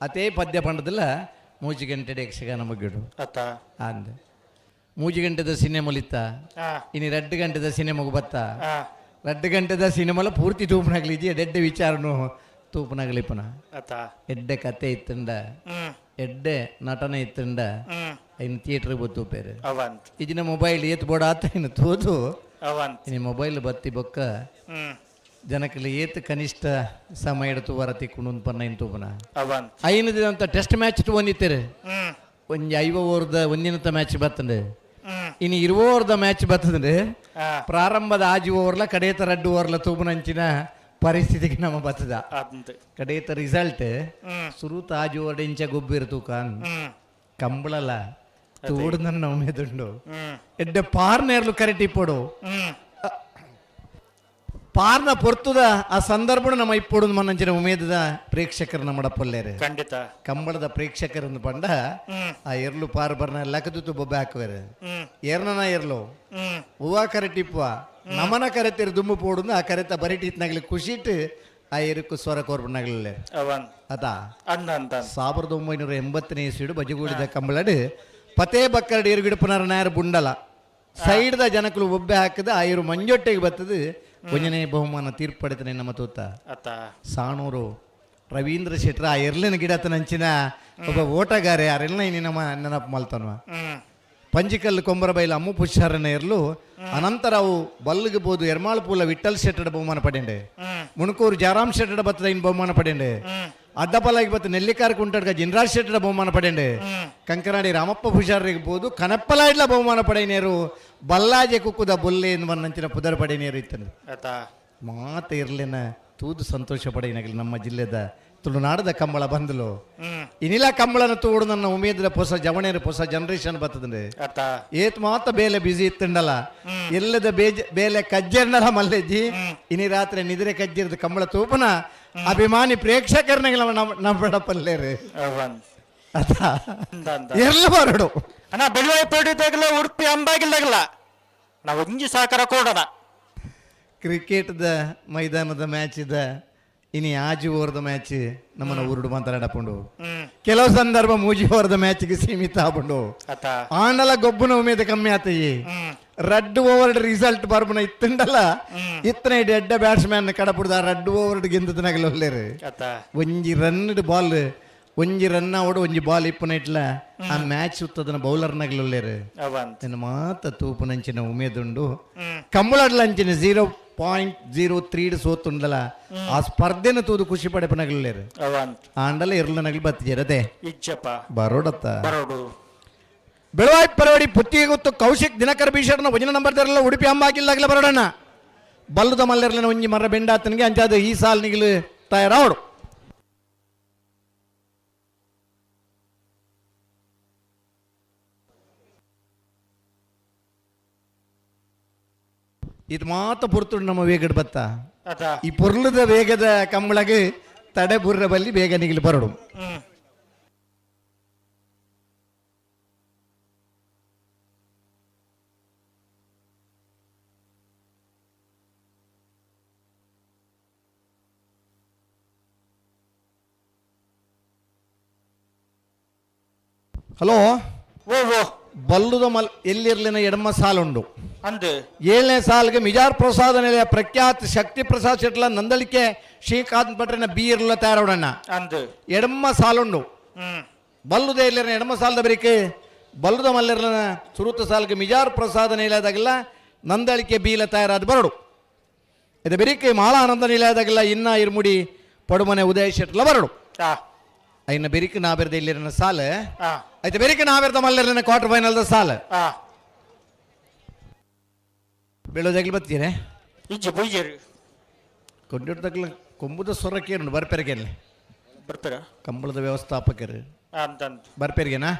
ಅತೇ ಪದ್ಯ ಪಂಡದಿಲ್ಲ 3 ಗಂಟೆದ ಯಕ್ಷಗಾನ ಮುಗಿಡು ಅತ್ತ ಅಂದ 3 ಗಂಟೆದ ಸಿನಿಮಾ ಇನ್ನು 2 ಗಂಟೆದ ಸಿನಿಮಾಗು ಬತ್ತ 2 ಗಂಟೆದ ಸಿನಿಮಾಲ ಪೂರ್ತಿ ತೂಪನಾಗ್ಲಿ ಎಡ್ಡೆ ವಿಚಾರನು ತೂಪನಾಗ್ಲಿಪ್ಪನ ಅತ್ತ ಎಡ್ಡೆ ಕತೆ ಇತ್ತಂಡ ಎಡ್ಡೆ ನಟನೆ ಇತ್ತಂಡ ಇನ್ನು ಥಿಯೇಟ್ರಿಗೆ ಬತ್ತೂಪೇರು ಅವಂತ್ ಇದಿನ ಮೊಬೈಲ್ ಏತ್ ಬೋಡ ಆತ ಇನ್ನು ತೋದು ಅವಂತ್ ಇನ್ನು ಮೊಬೈಲ್ ಬತ್ತಿ ಬೊಕ್ಕ ಜನಕ್ಕಲ್ಲಿ ಏತ್ ಕನಿಷ್ಠ ಸಮಯ ತೂವರ ತಿಕ್ಕೊಂಡು ಪನ್ನ ಇನ್ ತೂಪನ ಅವಂತ್ 5 ದಿನ ಟೆಸ್ಟ್ ಮ್ಯಾಚ್ ತಗೊಂಡಿತ್ತಾರೆ ಒಂಜಿ 5 ಓವರ್ದ ಒಂದಿನತ ಮ್ಯಾಚ್ ಬತ್ತಂಡೆ ಇನ್ನು 20 ಓವರ್ದ ಮ್ಯಾಚ್ ಬತ್ತಂದ್ರೆ ಪ್ರಾರಂಭದ 5 ಓವರ್ಲ ಕಡೇತ 2 ಓವರ್ಲ ತೂಪನಂಚಿನ ಪರಿಸ್ಥಿತಿಗೆ ನಮ್ಮ ಬತ್ತದ ಕಡೇತ ರಿಸಲ್ಟ್ ಸುರುತ 5 ಓವರ್ ಇಂಚ ಗೊಬ್ಬಿರ ತೂಕ ಕಂಬಳಲ ತೋಡುನ ನಮ್ಮ ಮೆದುಂಡು ಎಡ್ಡೆ ಪಾರ್ನೇರ್ಲು ಕರೆಕ್ಟ್ ಇಪ್ಪಡು ಪಾರ್ನ ಪೊರ್ತುದ ಆ ಸಂದರ್ಭ ನಮ್ಮ ಇಪ್ಪಡು ಮನಂಚಿನ ಉಮೇದದ ಪ್ರೇಕ್ಷಕರು ನಮ್ಮ ಪೊಲ್ಲೇರು ಖಂಡಿತ ಕಂಬಳದ ಪ್ರೇಕ್ಷಕರನ್ನು ಪಂಡ ಆ ಎರ್ಲು ಪಾರ್ ಬರ್ನ ಲಕದುತು ಬೊಬ್ಬೆ ಹಾಕುವೆರು ಏರ್ನನ ಎರ್ಲು ಹೂವ ಕರೆಟಿಪ್ಪುವ ನಮನ ಕರೆತಿರು ದುಂಬು ಪೋಡುಂದು ಆ ಕರೆತ ಬರಿಟಿತ್ನಾಗಲಿ ಖುಷಿಟ್ಟು ಆ ಎರುಕು ಸ್ವರ ಕೋರ್ಪನಾಗಲಿಲ್ಲ ಅವಂತ್ ಅತ ಅಂದ ಅಂತ 1980ನೇ ಇಸ್ವಿಡು ಬಜಗೂಡಿದ ಕಂಬಳಡು ಪತೇ ಬಕ್ಕರಡ್ ಎರುಗಿಡಪುನರ ನಾಯರ್ ಬುಂಡಲ ಸೈಡ್ದ ಜನಕುಲು ಒಬ್ಬೆ ಹಾಕದ ಆಯಿರು ಮಂಜೊಟ್ಟೆಗೆ ಬತ್ತದು ಒಂಜನೇ ಬಹುಮಾನ ತೀರ್ಪು ಪಡೆತನೆ ನಮ್ಮ ತೂತ ಸಾಣೂರು ರವೀಂದ್ರ ಶೆಟ್ರ ಆ ಎರ್ಲಿನ ಗಿಡತನಂಚಿನ ಒಬ್ಬ ಓಟಗಾರೆ ಆರೆಲ್ಲ ಇನಿ ನಮ್ಮ ನೆನಪು ಮಲ್ತನ್ವ. ಪಂಜಿಕಲ್ಲು ಕೊಂಬರಬೈಲ ಅಮ್ಮು ಪುಷಾರನ ಎರ್ಲು ಅನಂತರಾವು ಬಲ್ಲಿಗೆ ಬೋದು ಎರ್ಮಾಳ್ಪೂಲ ವಿಠಲ್ ಶೆಟ್ಟಡ ಬಹುಮಾನ ಪಡೆಂಡೆ, ಮುಣಕೂರು ಜಯರಾಮ್ ಶೆಟ್ಟಡ ಬತ್ತದ ಇನ್ ಬಹುಮಾನ ಪಡೆಂಡೆ, ಅಡ್ಡಪಲಾಗಿ ಬತ್ತ ನೆಲ್ಲಿಕಾರ ಕುಂಟಡ್ಗ ಜಿನ್ರಾಜ್ ಶೆಟ್ಟಡ ಬಹುಮಾನ ಪಡೆಂಡೆ, ಕಂಕನಾಡಿ ರಾಮಪ್ಪ ಪೂಜಾರಿಗೆ ಬೋದು ಕನಪ್ಪಲಾಯ್ಡ್ಲ ಬಹುಮಾನ ಪಡೆಯನೇರು, ಬಲ್ಲಾಜೆ ಕುಕ್ಕುದ ಬೊಲ್ಲೆ ಎನ್ನುವ ಪುದರ್ ಪಡೆಯನೇರು ಇತ್ತನು. ಮಾತ ಇರ್ಲಿನ ತೂದು ಸಂತೋಷ ಪಡೆಯನಗಲಿ ನಮ್ಮ ಜಿಲ್ಲೆದ ತುಳುನಾಡದ ಕಂಬಳ ಬಂದಲು. ಇನಿಲ ಕಂಬಳನ ತೋಡು ನನ್ನ ಉಮೇದ್ರ ಹೊಸ ಜವಣೇರು ಹೊಸ ಜನರೇಷನ್ ಬರ್ತದೆ. ಏತ್ ಮಾತ ಬೇಲೆ ಬಿಸಿ ಇತ್ತಂಡಲ್ಲ, ಎಲ್ಲದ ಬೇಲೆ ಕಜ್ಜರ್ನಲ್ಲ ಮಲ್ಲೆಜ್ಜಿ ಇನಿ ರಾತ್ರಿ ನಿದ್ರೆ ಕಜ್ಜಿರದ ಕಂಬಳ ತೂಪನ ಅಭಿಮಾನಿ ಪ್ರೇಕ್ಷಕರನ್ನ ನಮ್ಮ ಪಲ್ಲೇರು ಎಲ್ಲ ಬರಡು. ಅಣ್ಣ ಬೆಳುವಾಯಿ ಪೇಟೆದಾಗಲ ಉಡುಪಿ ಅಂಬಾಗಿಲ್ದಾಗಲ ನಾವು ಒಂಜಿ ಸಹಕಾರ ಕೊಡೋಣ. ಕ್ರಿಕೆಟ್ದ ಮೈದಾನದ ಮ್ಯಾಚ್ ಇದ ಇನಿ ಆಜಿ ಓವರ್ದ ಮ್ಯಾಚ್ ನಮ್ಮನ್ನ ಊರುಡು ಮಾತಾಡಪುಂಡು. ಕೆಲವು ಸಂದರ್ಭ ಮೂಜಿ ಓವರ್ದ ಮ್ಯಾಚ್ಗೆ ಸೀಮಿತ ಆಪುಂಡು. ಆಂಡಲ ಗೊಬ್ಬುನ ಉಮೇದ ಕಮ್ಮಿ ಆತಯಿ. ರಡ್ಡು ಓವರ್ ರಿಸಲ್ಟ್ ಬರ್ಬುನ ಇತ್ತಂಡಲ ಇತ್ತನ ಎಡ್ಡ ಬ್ಯಾಟ್ಸ್ಮ್ಯಾನ್ ಕಡಪುಡ್ದ ರಡ್ಡು ಓವರ್ ಗೆಂದನಗಲ ಒಲ್ಲೇರು. ಒಂಜಿ ರನ್ ಬಾಲ್ ಒಂಜಿ ರನ್ ಅವಡು ಒಂಜಿ ಬಾಲ್ ಇಪ್ಪುನ ಇಟ್ಲ ಆ ಮ್ಯಾಚ್ ಉತ್ತದನ ಬೌಲರ್ ನಗಲೊಲ್ಲೇರು. ಮಾತ ತೂಪುನಂಚಿನ ಉಮೇದುಂಡು. ಕಂಬಳಡ್ಲಂಚಿನ 0.03 ಸೋತುಂಡಲ ಆ ಸ್ಪರ್ಧೆನ ತೂದು ಖುಷಿ ಪಡೆಪನಗಲೇರು. ಆಂಡಲ ಇರ್ಲ ನಗಲಿ ಬತ್ತಿಜರದೆ ಬರೋಡತ್ತ ಬೆಳವಾಯ್ ಪರವಡಿ ಪುತ್ತಿಗೆ ಗೊತ್ತು ಕೌಶಿಕ್ ದಿನಕರ್ ಭೀಷಣನ ವಜನ ನಂಬರ್ ದರಲ್ಲ ಉಡುಪಿ ಅಂಬಾಕಿಲ್ಲಾಗಲ ಬರೋಡಣ್ಣ. ಬಲ್ಲದ ಮಲ್ಲೆರ್ಲನ ಒಂಜಿ ಮರ ಬೆಂಡಾತನಿಗೆ ಅಂಚಾದ ಈ ಸಾಲ್ ನಿಗಿಲು ತಯಾರಾವಡು. ಇದು ಮಾತ ಪೊರ್ತುಡು ನಮ್ಮ ವೇಗಡ್ ಬತ್ತ ಈ ಪೊರ್ಲದ ವೇಗದ ಕಂಬಳಗೆ ತಡೆ ಬುರ್ರ ಬಲ್ಲಿ ಬೇಗ ನಿಗಿಲು ಬರಡು. ಹಲೋ ಬಲ್ಲುದ ಮಲ್ ಎಲ್ಲಿರ್ಲಿನ ಎಡಮ ಸಾಲುಂಡು. ಏಳನೇ ಸಾಲಿಗೆ ಮಿಜಾರ್ ಪ್ರಸಾದ ನೆಲೆಯ ಪ್ರಖ್ಯಾತ ಶಕ್ತಿ ಪ್ರಸಾದ್ ಶೆಟ್ಲ ನಂದಳಿಕೆ ಶ್ರೀಕಾಂತ್ ಭಟ್ರನ ಬಿ ಇರ್ಲ ತಯಾರೋಡಣ್ಣ. ಎಡಮ್ಮ ಸಾಲುಂಡು ಬಲ್ಲುದ ಎಲ್ಲಿರ್ನ ಎಡಮ ಸಾಲದ ಬರಿಕೆ ಬಲ್ಲುದ ಮಲ್ಲಿರ್ಲನ ಸುರುತ ಸಾಲಿಗೆ ಮಿಜಾರ್ ಪ್ರಸಾದ ನಿಲಯದಾಗೆಲ್ಲ ನಂದಳಿಕೆ ಬೀಲ ತಯಾರಾದ ಬರಡು. ಇದು ಬೆರಿಕೆ ಮಾಳಾನಂದ ನಿಲಯದಾಗೆಲ್ಲ ಇನ್ನ ಇರ್ಮುಡಿ ಪಡುಮನೆ ಉದಯ ಶೆಟ್ಲ ಬರಡು. ಐನ ಬೆರಿಕೆ ನಾಬೆರ್ದ ಇಲ್ಲಿರನ ಸಾಲ ಆಯ್ತು ಬೆರಿಕೆ ನಾಬೆರ್ದ ಮಲ್ಲಿರ್ಲನ quarter final the ಸಾಲ ಬೆಳೋದಾಗ್ಲಿ ಬತ್ತೀನೆ ಇಜ್ಜಿ ಬುಯ್ಯರು ಕೊಂಡಿಡ್ದಾಗ್ಲ ಕೊಂಬುದ ಸೊರಕೇನು ಬರ್ಪೆರ್ಗೆಲ್ಲಿ ಬರ್ಪೆರ ಕಂಬಳದ ವ್ಯವಸ್ಥಾಪಕರು ಅಂತ ಬರ್ಪೆರ್ಗೆನಾ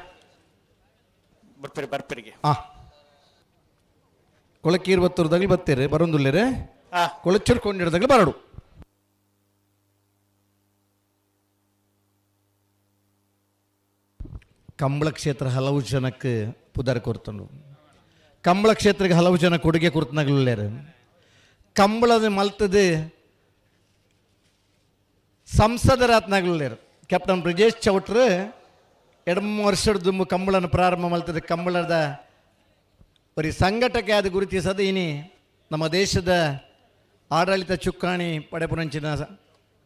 ಬರ್ಪೆರಿ ಬರ್ಪೆರಿಗೆ ಕೊಳಕೀರ್ ಬತ್ತೂರ್ದಾಗ್ಲಿ ಬತ್ತೀರಿ ಬರೋಂದುಲ್ಲೇರಿ ಕೊಳಚೂರು ಕೊಂಡಿಡ್ದಾಗ್ಲಿ ಬರಡು. ಕಂಬಳ ಕ್ಷೇತ್ರ ಹಲವು ಜನಕ್ಕೆ ಪುದರ್ ಕೊರ್ತನು. ಕಂಬಳ ಕ್ಷೇತ್ರಕ್ಕೆ ಹಲವು ಜನ ಕೊಡುಗೆ ಕೊರ್ತನಾಗಲೇರು. ಕಂಬಳದ ಮಲ್ತದ ಸಂಸದರಾತ್ನಾಗಲೇರು. ಕ್ಯಾಪ್ಟನ್ ಬ್ರಿಜೇಶ್ ಚೌಟ್ರು ಎಡಮ ವರ್ಷದ ದುಂಬು ಕಂಬಳನ್ನು ಪ್ರಾರಂಭ ಮಲ್ತದೆ. ಕಂಬಳದ ಬರೀ ಸಂಘಟಕ ಅದು ಗುರುತಿಸೋದು ಇನಿ ನಮ್ಮ ದೇಶದ ಆಡಳಿತ ಚುಕ್ಕಾಣಿ ಪಡೆಪುನಂಚಿನ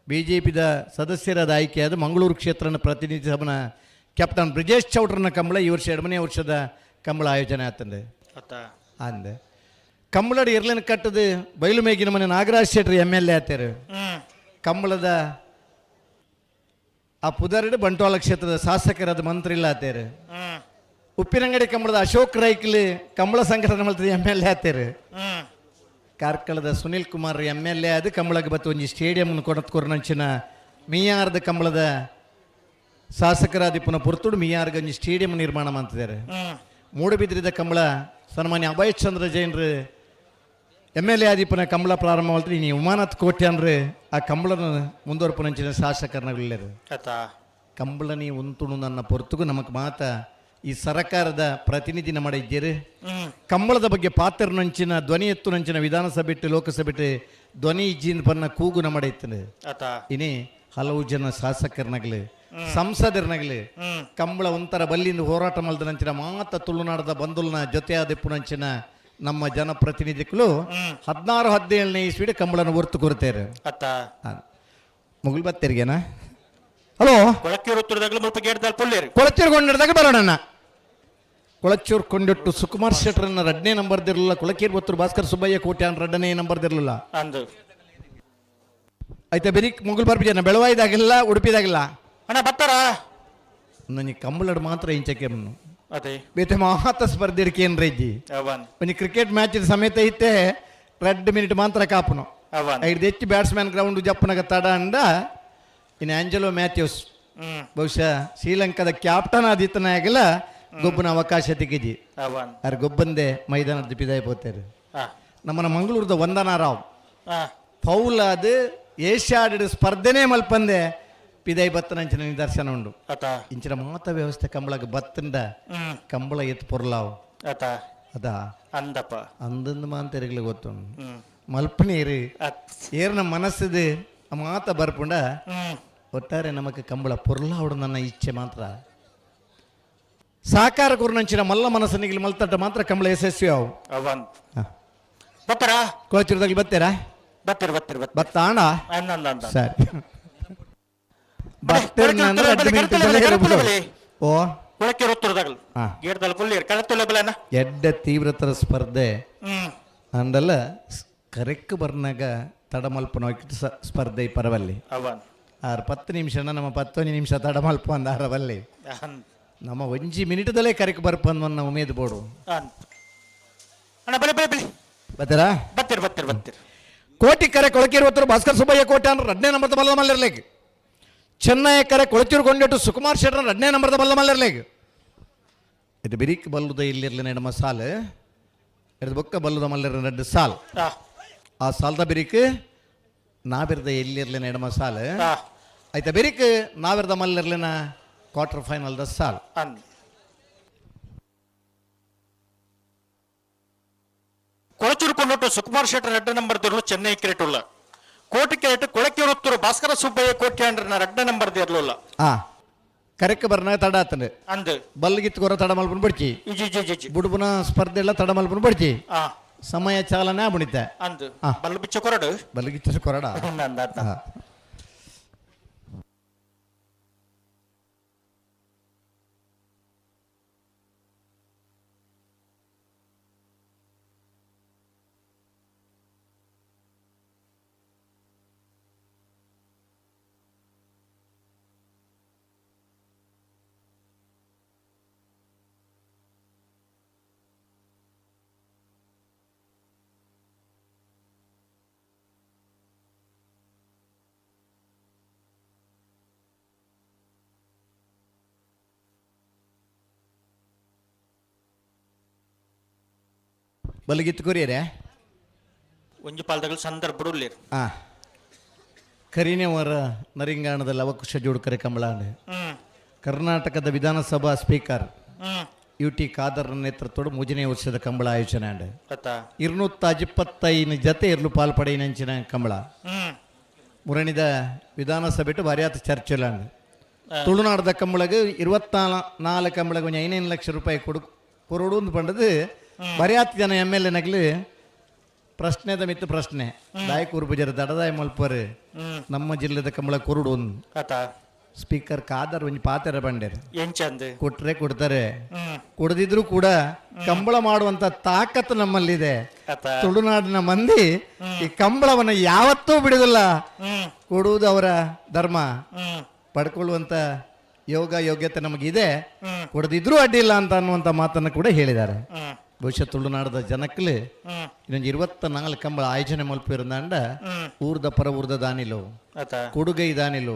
ಬಿ ಜೆ ಪಿದ ಸದಸ್ಯರಾದ ಆಯ್ಕೆಯಾದ ಮಂಗಳೂರು ಕ್ಷೇತ್ರನ ಪ್ರತಿನಿಧಿಸಬನ ಕ್ಯಾಪ್ಟನ್ ಬ್ರಿಜೇಶ್ ಚೌಟ್ರನ ಕಂಬಳ ಈ ವರ್ಷ ಎರಡನೇ ವರ್ಷದ ಕಂಬಳ ಆಯೋಜನೆ ಆತಂದೆ ಅಂದೆ. ಕಂಬಳಡಿ ಇರ್ಲಿನ ಕಟ್ಟದು ಬಯಲು ಮೇಗಿನ ಮನೆ ನಾಗರಾಜ್ ಶೆಟ್ರು M L A ಆತಾರೆ. ಕಂಬಳದ ಆ ಪುದರಡು ಬಂಟ್ವಾಳ ಕ್ಷೇತ್ರದ ಶಾಸಕರಾದ ಮಂತ್ರಿ ಇಲ್ಲ ಆತೇರು. ಉಪ್ಪಿನಂಗಡಿ ಕಂಬಳದ ಅಶೋಕ್ ರೈಕ್ಲಿ ಕಂಬಳ ಸಂಘಟನೆ ಮಾಡ್ತದೆ M L A ಆತೇರು. ಕಾರ್ಕಳದ Sunil Kumar M L A ಅದು ಕಂಬಳಕ್ಕೆ ಬತ್ತು ಒಂಜಿ ಸ್ಟೇಡಿಯಂ ಕೊಡತ್ ಕೊರ್ನಂಚಿನ ಮಿಯಾರ್ದ ಕಂಬಳದ ಶಾಸಕರಾದಿಪ್ಪನ ಪುರ್ತುಡು ಮಿಯಾರ್ಗಂಜಿ ಸ್ಟೇಡಿಯಂ ನಿರ್ಮಾಣ ಮಾಡ್ತಿದ್ದಾರೆ. ಮೂಡಬಿದ್ರಿದ ಕಂಬಳ ಸನ್ಮಾನ್ಯ Abhayachandra ಜೈನ್ರು M L A ಆದಿಪ್ಪನ Kambala ಪ್ರಾರಂಭ ಮಾಡ್ತಾರೆ. ಇನಿ ಉಮಾನಾಥ್ ಕೋಟ್ಯಾನ್ರು ಆ ಕಂಬಳನ ಮುಂದುವರ್ಪುನಂಚಿನ ಶಾಸಕರನ್ನಲ್ಲೇರು. ಕಂಬಳನಿ ಉಂತುಣು ನನ್ನ ಪೊರ್ತುಗು ನಮಕ್ ಮಾತ ಈ ಸರಕಾರದ ಪ್ರತಿನಿಧಿ ನಮ್ಮ ಇದ್ದೀರಿ. ಕಂಬಳದ ಬಗ್ಗೆ ಪಾತ್ರನಂಚಿನ ಧ್ವನಿ ಎತ್ತುನಂಚಿನ ವಿಧಾನಸಭೆ ಇಟ್ಟು ಲೋಕಸಭೆ ಧ್ವನಿ ಇಜ್ಜಿನ ಪನ್ನ ಕೂಗು ನಮ್ಮ ಇತ್ತು. ಇನಿ ಹಲವು ಜನ ಶಾಸಕರನಾಗಲಿ ಸಂಸದರ್ನಗಲಿ ಕಂಬಳ ಒಂಥರ ಬಲ್ಲಿಂದ ಹೋರಾಟ ಮಲ್ದನಂಚಿನ ಮಾತ ತುಳುನಾಡದ ಬಂದುಲ್ನ ಜೊತೆಯಾದ ಪುನಂಚಿನ ನಮ್ಮ ಜನಪ್ರತಿನಿಧಿಗಳು 16 17ನೇ ಇಸ್ವಿಡ್ ಕಂಬಳನ ಒರ್ತು ಕೊರತೇರು. ಅತ್ತ ಮುಗುಲ್ ಬತ್ತೇರಿಗೆನಾ? ಹಲೋ, ಕೊಳಕ್ಕೇರು ಉತ್ತರದಾಗಲು ಮುಲ್ಪ ಗೇಡ್ದಾಲ್ ಪುಲ್ಲೇರು. ಕೊಳಚೂರು ಕೊಂಡಿಡ್ದಾಗ ಬರೋಣ. ಕೊಳಚೂರು ಕೊಂಡಿಟ್ಟು ಸುಕುಮಾರ್ ಶೆಟ್ಟರನ್ನ ಎರಡನೇ ನಂಬರ್ದಿರಲಿಲ್ಲ. ಕೊಳಕೇರು ಬತ್ತರು ಭಾಸ್ಕರ್ ಸುಬ್ಬಯ್ಯ ಕೋಟ್ಯಾನ್ ಎರಡನೇ ನಂಬರ್ದಿರಲಿಲ್ಲ. ಅಂದು ಆಯ್ತಾ, ಬೆರಿ ಮುಗುಲ್ ಬರ್ಬಿಜನ ಬೆಳವಾಯ್ದಾಗಿಲ್ಲ, ಉಡುಪಿದಾಗಿಲ್ಲ. ಅಣ್ಣ ಬತ್ತಾರ? ನನಗೆ ಕಂಬಳಡ್ ಮಾತ್ರ ಇಂಚಕ್ಕೆ ಅದೇ ಬೇತೆ ಮಾತ ಸ್ಪರ್ಧೆ ಇಡ್ಕೇನ್ರ ಇಜ್ಜಿ. ಅವನ್ ಒಂಜಿ ಕ್ರಿಕೆಟ್ ಮ್ಯಾಚ್ ಸಮೇತ ಇತ್ತೆ 2 ಮಿನಿಟ್ ಮಾತ್ರ ಕಾಪುನು. ಅವನ್ ಐದು ಹೆಚ್ಚು ಬ್ಯಾಟ್ಸ್ಮ್ಯಾನ್ ಗ್ರೌಂಡ್ ಜಪ್ಪನಾಗ ತಡ ಅಂಡ. ಇನ್ನು ಆಂಜಲೋ ಮ್ಯಾಥ್ಯೂಸ್ ಬಹುಶಃ ಶ್ರೀಲಂಕಾದ ಕ್ಯಾಪ್ಟನ್ ಆದಿತ್ತನಾಗಲ ಗೊಬ್ಬನ ಅವಕಾಶ ತಿಕ್ಕಿಜಿ. ಅವನ್ ಅರ್ ಗೊಬ್ಬಂದೆ ಮೈದಾನದ ಪಿದಾಯಿ ಪೋತಾರೆ. ನಮ್ಮನ ಮಂಗಳೂರದ ವಂದನಾ ರಾವ್ ಫೌಲ್ ಆದ ಏಷ್ಯಾಡ್ ಸ್ಪರ್ಧೆನೇ ಮಲ್ಪಂದೆ ಪಿದಾಯಿ ಬತ್ತನಂಚಿನ ನಿದರ್ಶನ ಉಂಡು. ಅತ ಇಂಚಿನ ಮಾತ ವ್ಯವಸ್ಥೆ ಕಂಬಳಗ ಬತ್ತಂಡ ಕಂಬಳ ಎತ್ತು ಪೊರ್ಲಾವು. ಅತ ಅದಾ ಅಂದಪ್ಪ ಅಂದಂದು ಮಾಂತೆರಿಗ್ಲಿ ಗೊತ್ತುಂಡು ಮಲ್ಪನೀರು ಏರ್ನ ಮನಸ್ಸಿದು ಮಾತ ಬರ್ಪುಂಡ. ಒಟ್ಟಾರೆ ನಮಕ್ ಕಂಬಳ ಪೊರ್ಲಾವಡು ನನ್ನ ಇಚ್ಛೆ ಮಾತ್ರ. ಸಾಕಾರ ಕುರ್ನಂಚಿನ ಮಲ್ಲ ಮನಸ್ಸನಿಗೆ ಮಲ್ತಟ್ಟ ಮಾತ್ರ ಕಂಬಳ ಯಶಸ್ವಿ ಅವು. ಅವನ್ ಬತ್ತಾರ? ಕೋಚಿರದಾಗ ಬತ್ತೀರಾ? ಬತ್ತೀರಿ ಬತ್ತೀರಿ ಬತ್ತೀರಿ. ಬತ್ತಾಣ? ಅಂದ. ಸರಿ, ಬತ್ತೀರ. ಓ ಕೊಳಕ್ಕೇರು ಉತ್ತರದಾಗಲು ಗೇಡ್ದಾಲ್ ಪುಲ್ಲೇರು ಕಳತ್ತುಲ್ಲ ಬಲನ. ಎಡ್ಡ ತೀವ್ರತರ ಸ್ಪರ್ಧೆ ಅಂದಲ್ಲ. ಕರೆಕ್ಟ್ ಬರ್ನಾಗ ತಡಮಲ್ಪ ನೋಯ್ಕಿಟ್ಟು ಸ್ಪರ್ಧೆ ಪರವಲ್ಲಿ. ಅವನ್ ಆರು 10 ನಿಮಿಷ ನಮ್ಮ 11 ನಿಮಿಷ ತಡಮಲ್ಪ ಅಂದ ಆರವಲ್ಲಿ. ನಮ್ಮ ಒಂಜಿ ಮಿನಿಟ್ದಲ್ಲೇ ಕರೆಕ್ಟ್ ಬರ್ಪಂದ್ ಉಮೇದ್ ಬೋಡು. ಅಣ್ಣ ಬಲೆ ಬಲೆ ಬಲೆ. ಬತ್ತೀರಾ? ಬತ್ತೀರಿ ಬತ್ತೀರಿ ಬತ್ತೀರಿ. ಕೋಟಿ ಕರೆ ಕೊಳಕೇರು ಭಾಸ್ಕರ್ ಸುಬ್ಬಯ್ಯ ಕೋಟೆ ಅಂದ್ರೆ ಎರಡನೇ ನಂಬರ್ದ ಬಲ್ಲ ಮಲ್ಲಿರ್ಲೇಕ್. ಚೆನ್ನೈ ಕರೆ ಕೊಳಚೂರು ಕೊಂಡಿಟ್ಟು ಸುಕುಮಾರ್ ಶೆಟ್ಟರ್ ಎರಡನೇ ನಂಬರ್ದ ಬಲ್ಲ ಮಲ್ಲಿರ್ಲೇಕ್. ಇದು ಬಿರಿಕ್ ಬಲ್ಲುದ ಇಲ್ಲಿರ್ಲಿ ನಡಮ ಸಾಲು ಎಡ್ದು ಬೊಕ್ಕ ಬಲ್ಲುದ ಮಲ್ಲಿರ ನಡ್ಡು ಸಾಲ್. ಆ ಸಾಲ್ದ ಬಿರಿಕ್ ನಾವಿರ್ದ ಎಲ್ಲಿರ್ಲಿ ನಡಮ ಸಾಲು. ಆಯ್ತಾ, ಬಿರಿಕ್ ನಾವಿರ್ದ ಮಲ್ಲಿರ್ಲಿನ ಕ್ವಾರ್ಟರ್ ಫೈನಲ್ದ ಸಾಲ್. ಕೊಳಚೂರು ಕೊಂಡೊಟ್ಟು ಸುಕುಮಾರ್ ಶೆಟ್ಟರ್ ಎರಡನೇ ನಂಬರ್ ದಿರ್ಲು ಚೆನ್ನೈ ಕ್ರಿಕೆಟ್ ಉಳ್ಳ. ಕೋಟಿ ಕ್ರಿಕೆಟ್ ಕೊಳಕೇರುತ್ತೂರು ಭಾಸ್ಕರ ಸುಬ್ಬಯ್ಯ ಕೋಟಿ ಅಂಡ್ರನ ಎರಡನೇ ನಂಬರ್ ದಿರ್ಲುಲ್ಲ. ಕರೆಕ್ ಬರ್ನಾಗ ತಡ ಆತಂಡು. ಅಂದು ಬಲ್ಗಿತ್ತು ಕೊರ ತಡ ಮಲ್ಪುನ್ ಬಡ್ಚಿ. ಇಜಿ ಇಜಿ ಇಜಿ. ಬುಡುಬುನ ಸ್ಪರ್ಧೆ ಎಲ್ಲ ತಡ ಮಲ್ಪುನ್ ಬಡ್ಚಿ. ಸಮಯ ಚಾಲನೆ ಬುಣಿತೆ. ಅಂದು ಬಲ್ಲು ಬಿಚ್ಚ ಕೊರಡು. ಬಲ್ಗಿಚ್ಚ ಕೊರಡ. ಅಂದ. ಬಲಗಿತ್ತು ಕೊರಿಯರೆ. ಒಂಜಿ ಪಾಲ್ದಗಳು ಸಂದರ್ಭ ಉಳ್ಳೇರು. ಕರಿನೆವರ ನರಿಂಗಾಣದ ಲವಕುಶ ಜೋಡ್ಕರೆ ಕಂಬಳಾಂಡ್. ಕರ್ನಾಟಕದ ವಿಧಾನಸಭಾ ಸ್ಪೀಕರ್ ಯು.ಟಿ. ಖಾದರ್ ನೇತೃತ್ವದ ಮೂಜನೇ ವರ್ಷದ ಕಂಬಳ ಆಯೋಜನೆ ಅಂಡ್. 225 ಜತೆ ಇರ್ಲು ಪಾಲ್ಪಡೆಯಿನಂಚಿನ ಕಂಬಳ. ಮುರಣಿದ ವಿಧಾನಸಭೆಟು ಭಾರ್ಯಾತ ಚರ್ಚೆ ಅಂಡ್. ತುಳುನಾಡದ ಕಂಬಳಗ್ 24 ಕಂಬಳಗ್ ಒಂಜಿ 5 ಲಕ್ಷ ರೂಪಾಯಿ ಕೊಡು ಕೊರಡು ಒಂದು ಪಂಡದು ಬರಿಯಾತ್ ಜನ M L A ನಗಲು ಪ್ರಶ್ನೆದ ಮಿತ್ತು ಪ್ರಶ್ನೆ. ದಾಯಕೂರು ಪೂಜಾರಿ ದಡದಾಯ ಮಲ್ಪರು ನಮ್ಮ ಜಿಲ್ಲೆದ ಕಂಬಳ ಕೊರಡು ಒಂದು. ಸ್ಪೀಕರ್ ಖಾದರ್ ಒಂಜಿ ಪಾತೆರ ಬಂಡೇರು. ಕೊಟ್ರೆ ಕೊಡ್ತಾರೆ, ಕೊಡದಿದ್ರು ಕೂಡ ಕಂಬಳ ಮಾಡುವಂತ ತಾಕತ್ತು ನಮ್ಮಲ್ಲಿದೆ. ತುಳುನಾಡಿನ ಮಂದಿ ಈ ಕಂಬಳವನ್ನು ಯಾವತ್ತೂ ಬಿಡುದಿಲ್ಲ. ಕೊಡುವುದು ಅವರ ಧರ್ಮ, ಪಡ್ಕೊಳ್ಳುವಂತ ಯೋಗ ಯೋಗ್ಯತೆ ನಮಗಿದೆ, ಕೊಡದಿದ್ರೂ ಅಡ್ಡಿಲ್ಲ ಅಂತ ಅನ್ನುವಂಥ ಮಾತನ್ನು ಕೂಡ ಹೇಳಿದ್ದಾರೆ. ಬಹುಶಃ ತುಳುನಾಡದ ಜನಕ್ಕಲು ಇನ್ನೊಂದು 24 ಕಂಬಳ ಆಯೋಜನೆ ಮಲ್ಪಿರಂದಾಂಡ ಊರ್ದ ಪರ ಊರ್ದ ದಾನಿಲು ಕೊಡುಗೈ ದಾನಿಲು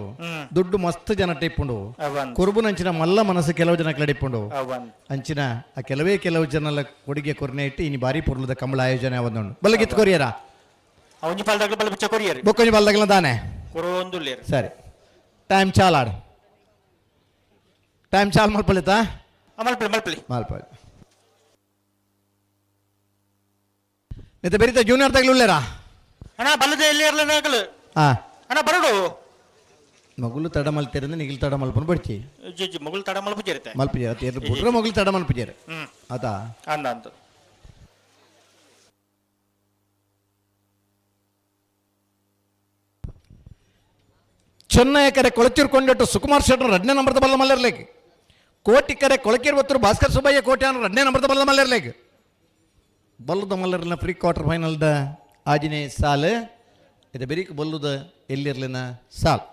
ದುಡ್ಡು ಮಸ್ತ್ ಜನ ಟಿಪ್ಪುಂಡು. ಕುರುಬುನಂಚಿನ ಮಲ್ಲ ಮನಸ್ಸು ಕೆಲವು ಜನ ಕಡಿಪುಂಡು. ಅಂಚಿನ ಆ ಕೆಲವೇ ಕೆಲವು ಜನಲ ಕೊಡುಗೆ ಕೊರ್ನೆ ಇಟ್ಟು ಇನಿ ಬಾರಿ ಪೊರ್ಲದ ಕಂಬಳ ಆಯೋಜನೆ ಅವನು ಬಲ್ಲಗಿತ್ತು ಕೊರಿಯರ ಬೊಕ್ಕೊಂಜಿ ಬಲ್ದಗಲ ದಾನೆ. ಸರಿ, ಟೈಮ್ ಚಾಲ್ ಆಡು. ಟೈಮ್ ಚಾಲ್ ಮಲ್ಪಲಿತಾ? ಮಲ್ಪಲಿ ಮಲ್ಪಲಿ ಮಲ್ಪಲಿ. ನಿತ ಬೆರಿತ ಜೂನಿಯರ್ ತಗಲುಲ್ಲೇರಾ? ಅಣ್ಣ ಬಲ್ಲದೆ ಎಲ್ಲಿ ಇರಲಿ ನಾಗಲು. ಅಣ್ಣ ಬರಡು. ಮಗುಲು ತಡ ಮಲ್ತಿರಂದು ನಿಗಿಲ್ ತಡ ಮಲ್ಪನ ಬಡ್ಚಿ. ಜಿ ಮಗುಲು ತಡ ಮಲ್ಪ ಜೇರುತ್ತೆ. ಮಲ್ಪುಜೇರ ತೇರ್ಲು ಬುಡ್ರ ಮಗುಲು ತಡ ಮಲ್ಪುಜೇರ. ಅತಾ ಅಂದ ಅಂದು. ಚೆನ್ನೈ ಕರೆ ಕೊಳಚೂರು ಕೊಂಡಿಟ್ಟು ಸುಕುಮಾರ್ ಶೆಟ್ಟರ್ ಎರಡನೇ ನಂಬರ್ದ ಬಲ್ಲ ಮಲ್ಲರ್ಲೇಕ್. ಕೋಟಿ ಕರೆ ಕೊಳಕಿರುವತ್ತರು ಭಾಸ್ಕರ್ ಸುಬ್ಬಯ್ಯ ಕೋಟೆ ಅನ್ನೋ ಎರಡನೇ ನಂಬರ್ದ ಬಲ್ಲ ಮಲ್ಲರ್ಲೇಕ್. ಬಲ್ಲದ ಮಲ್ಲರ್ಲಿನ ಪ್ರೀ ಕ್ವಾರ್ಟರ್ ಫೈನಲ್ದ ಆಜಿನೇ ಸಾಲು ಇದು ಬೆರಿಕ್ ಬಲ್ಲುದ ಎಲ್ಲಿರ್ಲಿನ ಸಾಲ್.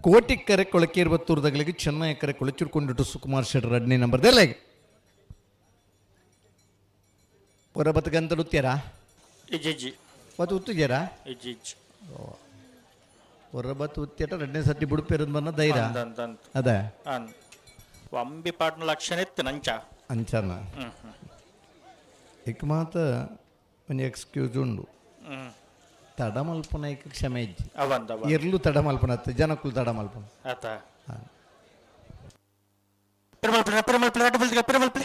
ಕೋಟಿಕ್ಕರೆ ಕೊಳಕಿರುವತ್ತೂರ್ದಗಳಿಗೆ ಚೆನ್ನೈ ಕರೆ ಕೊಳಚೂರು ಕೊಂಡಿಟ್ಟು ಸುಕುಮಾರ್ ಶೆಟ್ಟರ್ ಎರಡನೇ ನಂಬರ್ದಲ್ಲ ಹೊರಬತ್ತಗಂತ ಉತ್ತೀರಾ? ಇಜ್ಜಿ. ಬತ್ತು ಉತ್ತುಜೇರಾ? ಇಜ್ಜಿ. ಹೊರಬತ್ತು ಉತ್ತೇಟ ಎರಡನೇ ಸರ್ತಿ ಬುಡುಪೇರದ ಬನ್ನ ಧೈರ್ಯ ಅದೇ. ಅಂಬಿ ಪಾಟ್ನ ಲಕ್ಷಣ ಇತ್ತು ನಂಚ. ಅಂಚನ ಇಕ್ ಮಾತ ಒಂಜಿ ಎಕ್ಸ್ಕ್ಯೂಸ್ ಉಂಡು. ತಡ ಮಲ್ಪುನ ಇಕ್ ಕ್ಷಮೆ ಇಜ್ಜಿ. ಎರ್ಲು ತಡ ಮಲ್ಪುನ ಅತ್ತ ಜನಕ್ಕುಲು ತಡ ಮಲ್ಪುನ. ಆತ ಪೆರುಮಲ್ಪಿ ಪೆರುಮಲ್ಪಿ ರಡ್ಡು ಬಲ್ದಿಗ ಪೆರುಮಲ್ಪಿ.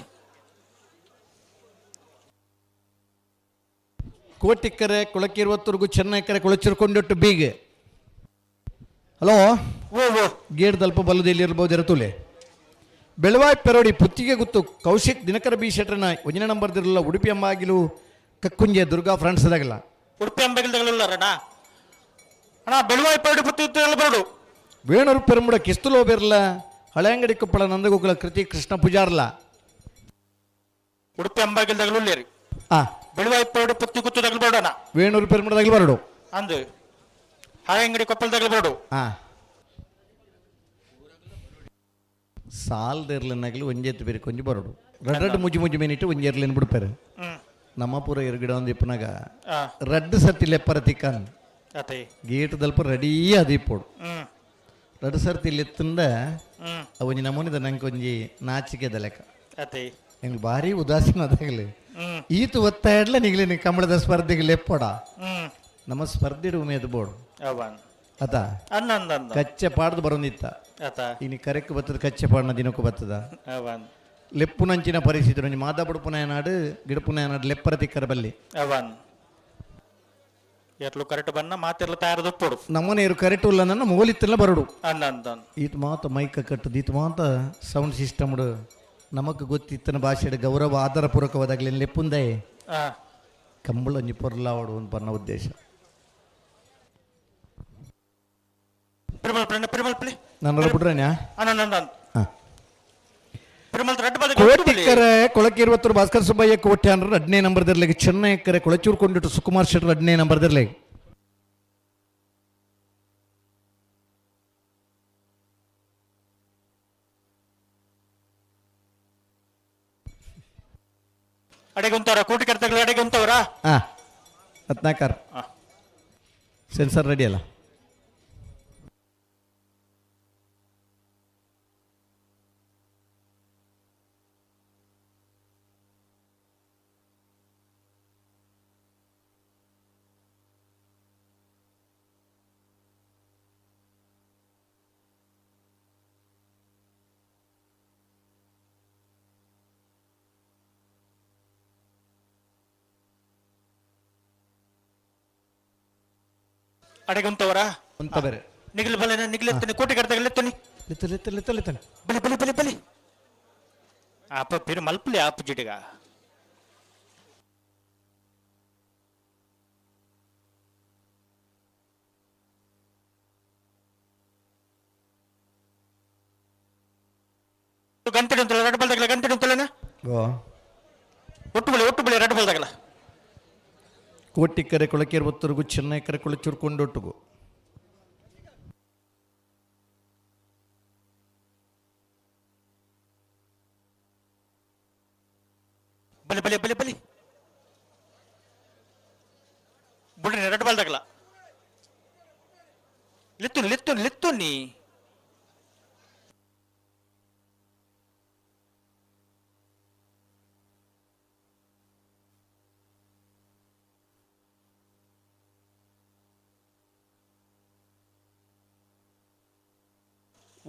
ಕೋಟಿಕ್ಕರೆ ಕೊಳಕಿರುವತ್ತರೆಗೂ ಚೆನ್ನೈಕರೆ ಕೊಳಚಿರ್ಕೊಂಡಿಟ್ಟು ಬೀಗ. ಹಲೋ ಗೇಟ್ ದಲ್ಪ ಬಲ್ಲದ ಎಲ್ಲಿರ್ಬೋದು ಇರತುಲೆ. ಬೆಳವಾಯ್ ಪೆರೋಡಿ ಪುತ್ತಿಗೆ ಗುತ್ತು ಕೌಶಿಕ್ ದಿನಕರ ಬಿ ಶೆಟ್ರನ ಒಂದನೇ ನಂಬರ್ದಿರಲ್ಲ ಉಡುಪಿ ಅಂಬಾಗಿಲು ಕಕ್ಕುಂಜೆ ದುರ್ಗಾ ಫ್ರೆಂಡ್ಸ್ ದಾಗಲ್ಲ. ಉಡುಪಿ ಅಂಬಾಗಿಲ್ದಾಗಲ್ಲ ಅಣ್ಣ. ಅಣ್ಣ ಬೆಳವಾಯ್ ಪೆರೋಡಿ ಪುತ್ತಿ ಬರೋಡು. ವೇಣೂರು ಪೆರುಂಬುಡ ಕಿಸ್ತುಲೋ ಬೆರ್ಲ ಹಳೆಯಂಗಡಿ ಕೊಪ್ಪಳ ನಂದಗೋಕುಲ ಕೃತಿ ಕೃಷ್ಣ ಪೂಜಾರ್ಲ. ಉಡುಪಿ ಅಂಬಾಗಿಲ್ದಾಗಲೂ ಆ ಬೆಳವಾಯ್ ಪೆರೋಡಿ ಪುತ್ತಿ ಗುತ್ತು ದಾಗಲು ಬರೋಣ. ವೇಣೂರು ಪೆರುಂಬುಡದಾಗಲು ಬರೋಡು. ಅಂದು ಹಳೆಯಂಗಡಿ ಕೊಪ್ಪಳದಾಗಲು ಬರೋಡು. ಆ ಸಾಲ್ದಿರ್ಲನ್ನಾಗಲಿ ಒಂಜೆತ್ತು ಬೇರೆ ಕೊಂಜಿ ಬರೋಡು. ರಡ್ ರಡ್ ಮುಜ್ಜಿ ಮುಜ್ಜಿ ಮೇನಿಟ್ಟು ಒಂಜಿ ಎರ್ಲಿನ ಬಿಡ್ಪಾರೆ. ನಮ್ಮ ಪೂರ ಎರ್ಗಿಡ ಒಂದು ಇಪ್ಪನಾಗ ರಡ್ಡು ಸರ್ತಿ ಲೆಪ್ಪರ ತಿಕ್ಕನ್ ಗೇಟ್ ದಲ್ಪ ರೆಡಿ ಅದು ಇಪ್ಪೋಡು. ರಡ್ಡು ಸರ್ತಿ ಲೆತ್ತುಂಡ ಒಂಜಿ ನಮೂನಿದ ನಂಗೆ ಒಂಜಿ ನಾಚಿಕೆದ ಲೆಕ್ಕ. ಎಂಗ್ ಭಾರಿ ಉದಾಸೀನ ಅದಾಗಲಿ. ಈತು ಒತ್ತಾಯಡ್ಲ ನಿಗ್ಲಿ ಕಂಬಳದ ಸ್ಪರ್ಧೆಗೆ ಲೆಪ್ಪೋಡ. ನಮ್ಮ ಸ್ಪರ್ಧೆಡು ಉಮೇದು ಬೋಡು. ಅತ ಕಚ್ಚೆ ಪಾಡ್ದು ಬರೋದಿತ್ತ. ಇನಿ ಕರೆಕ್ ಬತ್ತದ ಕಚ್ಚೆ ಪಾಡ್ನ ದಿನಕ್ಕೂ ಬತ್ತದ. ಲೆಪ್ಪುನಂಚಿನ ಪರಿಸ್ಥಿತಿ ಒಂಜಿ ಮಾದ ಬುಡುಪುನ ನಾಡು ಗಿಡಪುನ ನಾಡು ಲೆಪ್ಪರ ತಿಕ್ಕರ ಬಲ್ಲಿ. ಎಟ್ಲು ಕರೆಕ್ಟ್ ಬನ್ನ ಮಾತಿರ್ಲ ತಯಾರದಪ್ಪೋಡು. ನಮ್ಮನೇರು ಕರೆಕ್ಟ್ ಉಲ್ಲ ನನ್ನ ಮೋಲಿತ್ತಲ್ಲ ಬರಡು. ಈತ ಮಾತ ಮೈಕ ಕಟ್ಟದು ಈತ ಮಾತ ಸೌಂಡ್ ಸಿಸ್ಟಮ್ ನಮಕ್ ಗೊತ್ತಿತ್ತನ ಭಾಷೆ ಗೌರವ ಆಧಾರ ಪೂರ್ವಕವಾದಾಗಲಿ ಲೆಪ್ಪುಂದೆ ಕಂಬಳ ಒಂಜಿ ಪೊರ್ಲಾವಡು ಒಂದು ಬನ್ನ ಉದ್ದೇಶ. ನನ್ನ ಬಿಡ್ರೇನ್ಯಾ? ಕೋಟಿಕ್ಕರೆ ಕೊಳಕಿರುವತ್ತರು ಭಾಸ್ಕರ್ ಸುಬ್ಬಯ್ಯ ಕೋಟೆ ಅಂದ್ರೆ ಎರಡನೇ ನಂಬರ್ದಿರ್ಲಿ. ಚೆನ್ನೈಕರೆ ಕೊಳಚೂರು ಕೊಂಡಿಟ್ಟು ಸುಕುಮಾರ್ ಶೆಟ್ಟರ್ ಎರಡನೇ ನಂಬರ್ದಿರ್ಲಿ. ಅಡೆಗೆ ಉಂತವ್ರ ಕೋಟಿ ಕರ್ತಗಳ ಅಡೆಗೆ ಉಂತವ್ರ. ಹಾಂ ರತ್ನಾಕರ್ ಸೆನ್ಸರ್ ರೆಡಿ ಅಲ್ಲ? ಅಡೆಗೆ ಉಂತವರ ಉಂತ ಬೇರೆ ನಿಗ್ಲು ಬಲೆ ನಿಗ್ಲೆತ್ತನಿ ಕೋಟಿ ಕರ್ತಗಳ ಎತ್ತನಿ. ಲಿತ್ತ ಲಿತ್ತ ಲಿತ್ತ ಲಿತ್ತನೆ. ಬಲಿ ಬಲಿ ಬಲಿ ಬಲಿ ಆಪ ಪಿರು ಮಲ್ಪಲಿ ಆಪ ಜಿಡಿಗ. ಗಂಟೆ ಉಂತಲ್ಲ ರಡ್ಡು ಬಲ್ದಾಗಲ ಗಂಟೆ ಉಂತಲೇನ. ಒಟ್ಟು ಬಳಿ ಒಟ್ಟು ಬಳಿ ರಡ್ಡು ಬಲ್ದಾಗಲ. ಕೋಟಿಕ್ಕರೆ ಕೊಳಕಿರುವತ್ತರೆಗೂ ಚೆನ್ನೈಕರೆ ಕೊಳಚೂರು ಕೊಂಡೊಟ್ಟುಗು. ಬಲಿ ಬಲಿ ಬಲಿ ಬಲಿ ಬುಡ್ರಿ ರಡ್ಡು ಬಲ್ದಾಗಲ. ಲಿತ್ತು ಲಿತ್ತು ಲಿತ್ತು ನೀ.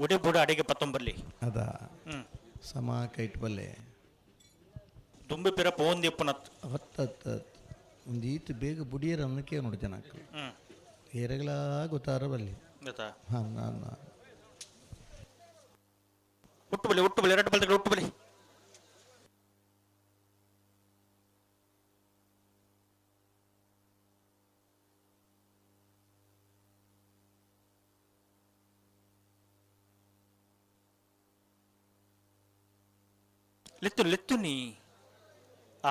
ಉಡೆ ಬುಡ ಅಡಿಗೆ ಪತ್ತೊಂಬರ್ಲಿ. ಅದ ಸಮ ಕೈಟ್ ಬಲ್ಲೆ. ದುಂಬಿ ಪಿರ ಪೋಂದಿ ಇಪ್ಪುನತ್. ಹತ್ತತ್ತು ಒಂದು ಈತ ಬೇಗ ಬುಡಿಯರ ಅನ್ನಕ್ಕೆ ನೋಡಿ ಜನಕ್ಕೆ. ಏರಗಲ ಗೊತ್ತಾರ ಬಲ್ಲಿ. ಗೊತ್ತಾ? ಹಾಂ ನಾನು ಒಟ್ಟು ಬಲಿ, ಒಟ್ಟು ಬಲಿ, ಎರಡು ಬಲ್ದಗಳು ಒಟ್ಟು ಬಲಿ. ಲೆತ್ತು ಲೆತ್ತು ನೀ ಆ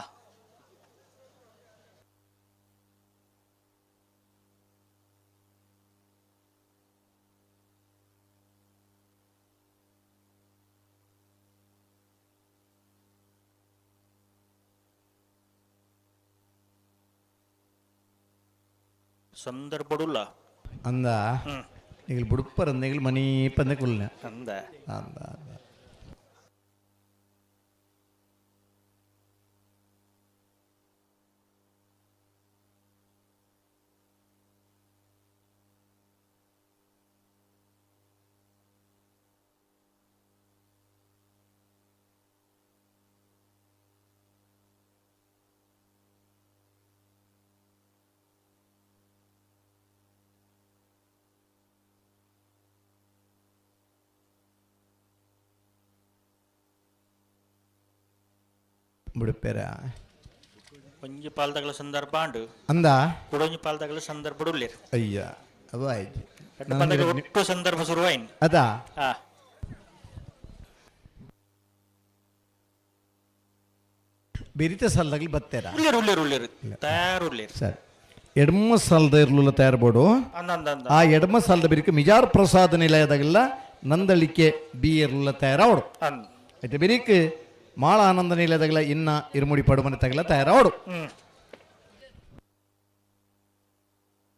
ಸಂದರ್ಭಡುಲ್ಲ. ಅಂದ ನೀವು ಬುಡುಪ್ಪರ ಅಂದ ಮನಿ ಪಂದ ಕುಲ್ನ. ಅಂದ ಅಂದ ಅಂದ. ಬುಡುಪೇರ ಒಂಜಿ ಪಾಲ್ದಗಳ ಸಂದರ್ಭ ಅಂಡು. ಅಂದ ಕುಡೊಂಜಿ ಪಾಲ್ದಗಳ ಸಂದರ್ಭ ಉಲ್ಲೇರು. ಅಯ್ಯ ಅದು ಆಯ್ತು. ರಡ್ಡ್ ಪಾಲ್ದಗಳ ಒಟ್ಟು ಸಂದರ್ಭ ಶುರುವಾಯಿನ್. ಅದಾ ಆ ಬೆರಿತ ಸಾಲದಾಗಲಿ ಬತ್ತೇರ. ಉಲ್ಲೇರು ಉಲ್ಲೇರು ಉಲ್ಲೇರು ತಯಾರು ಉಲ್ಲೇರು. ಸರಿ, ಎಡಮ ಸಾಲದ ಇರ್ಲುಲ್ಲ ತಯಾರ್ಬೋಡು. ಅಂದ ಅಂದ ಅಂದ. ಆ ಎಡಮ ಸಾಲದ ಬಿರಿಕ ಮಿಜಾರ್ ಪ್ರಸಾದ ನಿಲಯದಾಗೆಲ್ಲ ನಂದಳಿಕೆ ಬಿ ಎರ್ಲುಲ್ಲ ತಯಾರಾವಡು. ಅಂದ ಆಯ್ತು, ಬಿರಿಕ್ ಮಾಳ ಆನಂದ ನಿಲಯದಾಗಲ ಇನ್ನ ಇರುಮುಡಿ ಪಡುಮನೆ ತಗಲ ತಯಾರಾವಡು.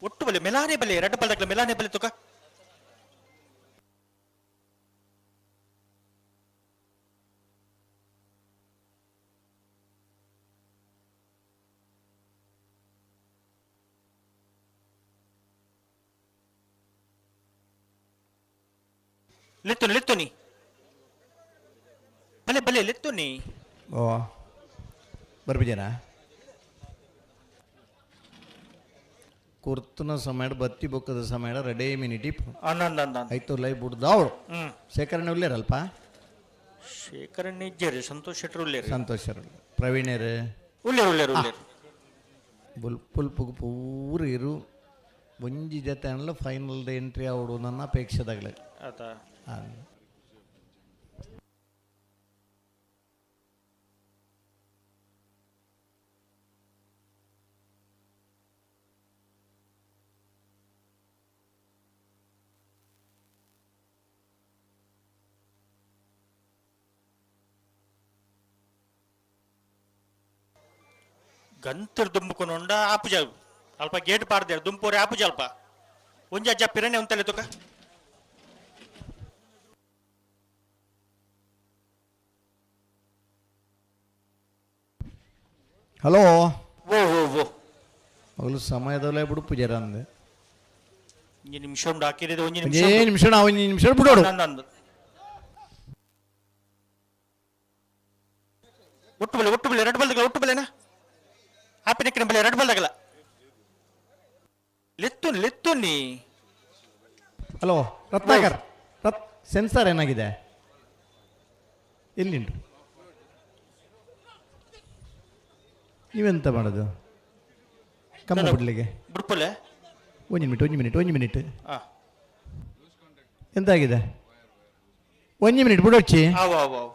ಒಟ್ಟು ಬಲೆ ಮೆಲಾನೆ ಬಲೆ ಎರಡು ಪಾಲ್ದಗಳ ಮೆಲಾನೆ ಬಲೆ ತುಕ. ಲೆತ್ತುನಿ ಲೆತ್ತುನಿ ಬಲೆ ಬಲೆ ಲೆತ್ತುನಿ. ಓ ಬರ್ಬಿಜೇನಾ ಕುರ್ತನ ಸಮಯ ಬತ್ತಿ ಬೊಕ್ಕದ ಸಮಯ ರೆಡೇ ಮಿನಿಟ್ ಅಂದ ಅಂದ ಅಂದ. ಆಯ್ತು ಲೈ ಬುಡ್ದಾವಳು. ಶೇಖರಣೆ ಉಲ್ಲೇರಲ್ಪ. ಶೇಖರಣೆ ಇಜ್ಜೇರು, ಸಂತೋಷ್ ಶೆಟ್ಟರು ಉಲ್ಲೇರು. ಸಂತೋಷ್ ಪ್ರವೀಣರು ಉಲ್ಲೇರು ಉಲ್ಲೇರು ಉಲ್ಲೇರು. ಬುಲ್ ಪುಲ್ಪುಗು ಪೂರ ಇರು ಒಂಜಿ ಜೊತೆ ಅನ್ಲ ಫೈನಲ್ ಎಂಟ್ರಿ ಆವಡು ನನ್ನ ಅಪೇಕ್ಷೆದಾಗಲೇ. ಆತ. ಗಂತರ್ ದುಂಬುಕೊನುಂಡ ಆಪುಜ ಅಲ್ಪ ಗೇಟ್ ಪಾಡ್ದೇರು ದುಂಪೋರೆ ಆಪುಜ ಅಲ್ಪ ಒಂಜಿ ಅಜ್ಜ ಪಿರನೆ ಉಂತಲೆ ತುಕ. ಹಲೋ. ಓ ಓ ಓ ಮಗಳು ಸಮಯದಲ್ಲೇ ಬಿಡು ಪೂಜಾರ ಅಂದೆ. ಒಂಜಿ ನಿಮಿಷ ಉಂಡು ಹಾಕಿರಿದ ಒಂಜಿ ನಿಮಿಷ. ಒಂಜೇ ನಿಮಿಷ, ನಾವು ಒಂಜಿ ನಿಮಿಷ ಬಿಡೋಡು. ಅಂದ ಒಟ್ಟು ಬಲೆ ಒಟ್ಟು ಬಲೆ ಎರಡು ಬಲ್ದಗಳ ಒಟ್ಟು ಬಲೆನಾ ಆಪಿನಕ್ಕಿನ ಬಲೆ ಎರಡು ಬಲ್ದಗಲ ಲೆತ್ತು ಲೆತ್ತು ನೀ. ಹಲೋ ರತ್ನಾಕರ್, ರತ್ ಸೆನ್ಸಾರ್ ಏನಾಗಿದೆ ಎಲ್ಲಿಂಟು? ನೀವೆಂತ ಮಾಡೋದು ಕಮ್ಮ ಬಿಡ್ಲಿಕ್ಕೆ? ಬಿಡ್ಪಲೆ. ಒಂದು ಮಿನಿಟ್ ಒಂದು ಮಿನಿಟ್ ಒಂದು ಮಿನಿಟ್. ಎಂತ ಆಗಿದೆ? ಒಂದು ಮಿನಿಟ್ ಬಿಡೋಚ್ಚಿ. ಆವು ಆವು ಆವು.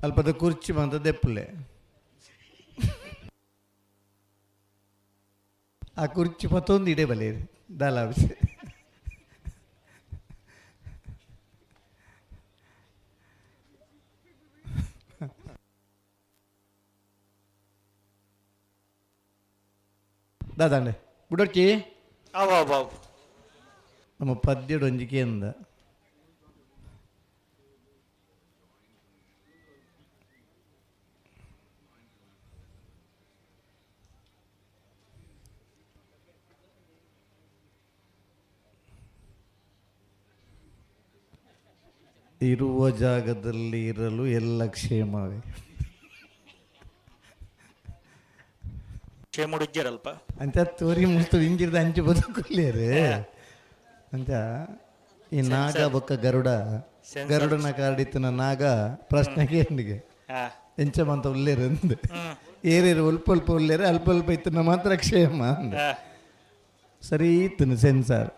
ಅಲ್ಪದ ಕುರ್ಚಿ ಬಂತ ದೆಪ್ಪಲೆ ಆ ಕುರ್ಚಿ ಮತ್ತೊಂದು ಇಡೆ ಬಲೆ ದಾಲ ದಾದಾಂಡೆ ಬಿಡೋರ್ಚಿ. ಆವು ಆವು ಆವು. ನಮ್ಮ ಪದ್ಯಡೊಂಜಿಕೆ ಅಂದ. ಇರುವ ಜಾಗದಲ್ಲಿ ಇರಲು ಎಲ್ಲ ಕ್ಷೇಮವೇ. ಕ್ಷೇಮುಡುಜ್ಜರಲ್ಪ ಅಂತ ತೋರಿ ಮುಸ್ತು ಇಂಜಿರ್ದ ಅಂಚು ಬದುಕುಲ್ಲೇರು ಅಂತ ಈ ನಾಗ ಬೊಕ್ಕ ಗರುಡ, ಗರುಡನ ಕಾಡಿತ್ತಿನ ನಾಗ ಪ್ರಶ್ನೆಗೆ ಎಂದಿಗೆ ಎಂಚ ಮಂತ ಉಲ್ಲೇರು ಅಂದ್ ಏರೇರು ಅಲ್ಪ ಅಲ್ಪ ಉಲ್ಲೇರು, ಅಲ್ಪ ಅಲ್ಪ ಇತ್ತನ ಮಾತ್ರ ಕ್ಷೇಮ ಅಂದ. ಸರಿ ಇತ್ತನು ಸೆನ್ಸಾರ್.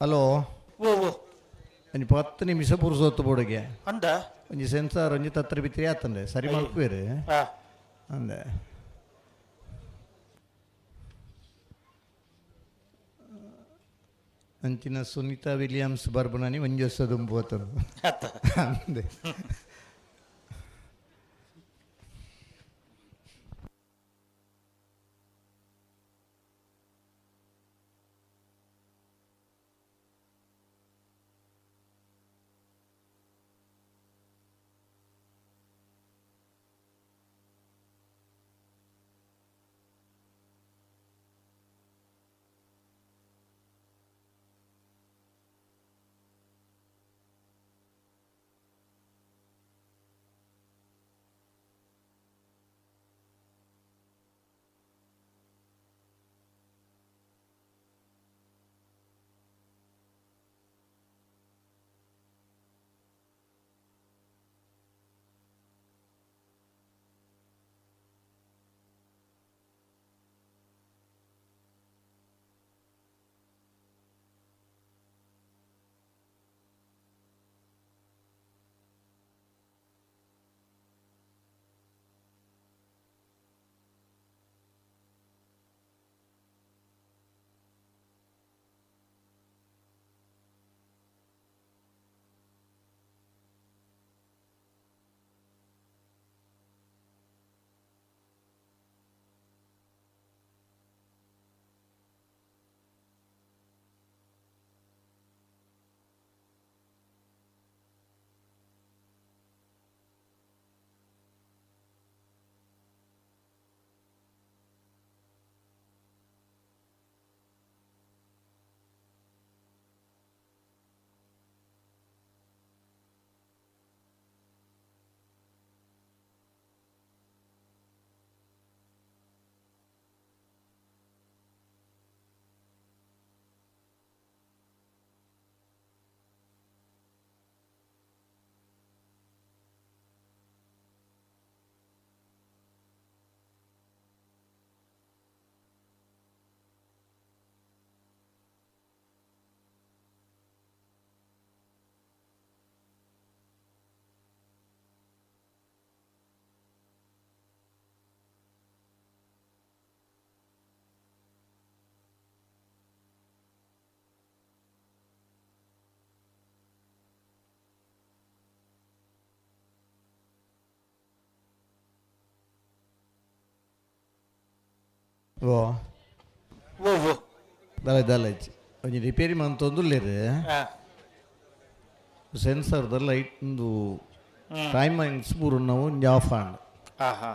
ಹಲೋ. ಓ ಓ ಒಂಜಿ 10 ನಿಮಿಷ ಪುರುಸೊತ್ತು ಬೋಡುಗೆ. ಅಂದ ಒಂಜಿ ಸೆನ್ಸಾರ್ ಒಂಜಿ ತತ್ರ ಬಿತ್ರಿ ಆತಂದೆ ಸರಿ ಮಲ್ಪುವೇರು ಅಂದೆ. ಅಂಚಿನ ಸುನೀತಾ ವಿಲಿಯಮ್ಸ್ ಬರ್ಬುನಾನಿ ಒಂಜಿ ವರ್ಷ ದುಂಬು ಅಂದೆ. ಓ ಓ ಓ ದಲ ದಲ ಒಂಜಿ ರಿಪೇರಿ ಮಂತೊಂದುಲ್ಲೆರ್ ಸೆನ್ಸರ್ದ ಲೈಟ್ ಒಂದು ಟೈಮ್ ಪೂರ ನಾವು ಒಂಜಿ ಆಫ್ ಆಂಡ್. ಹಾ ಹಾ.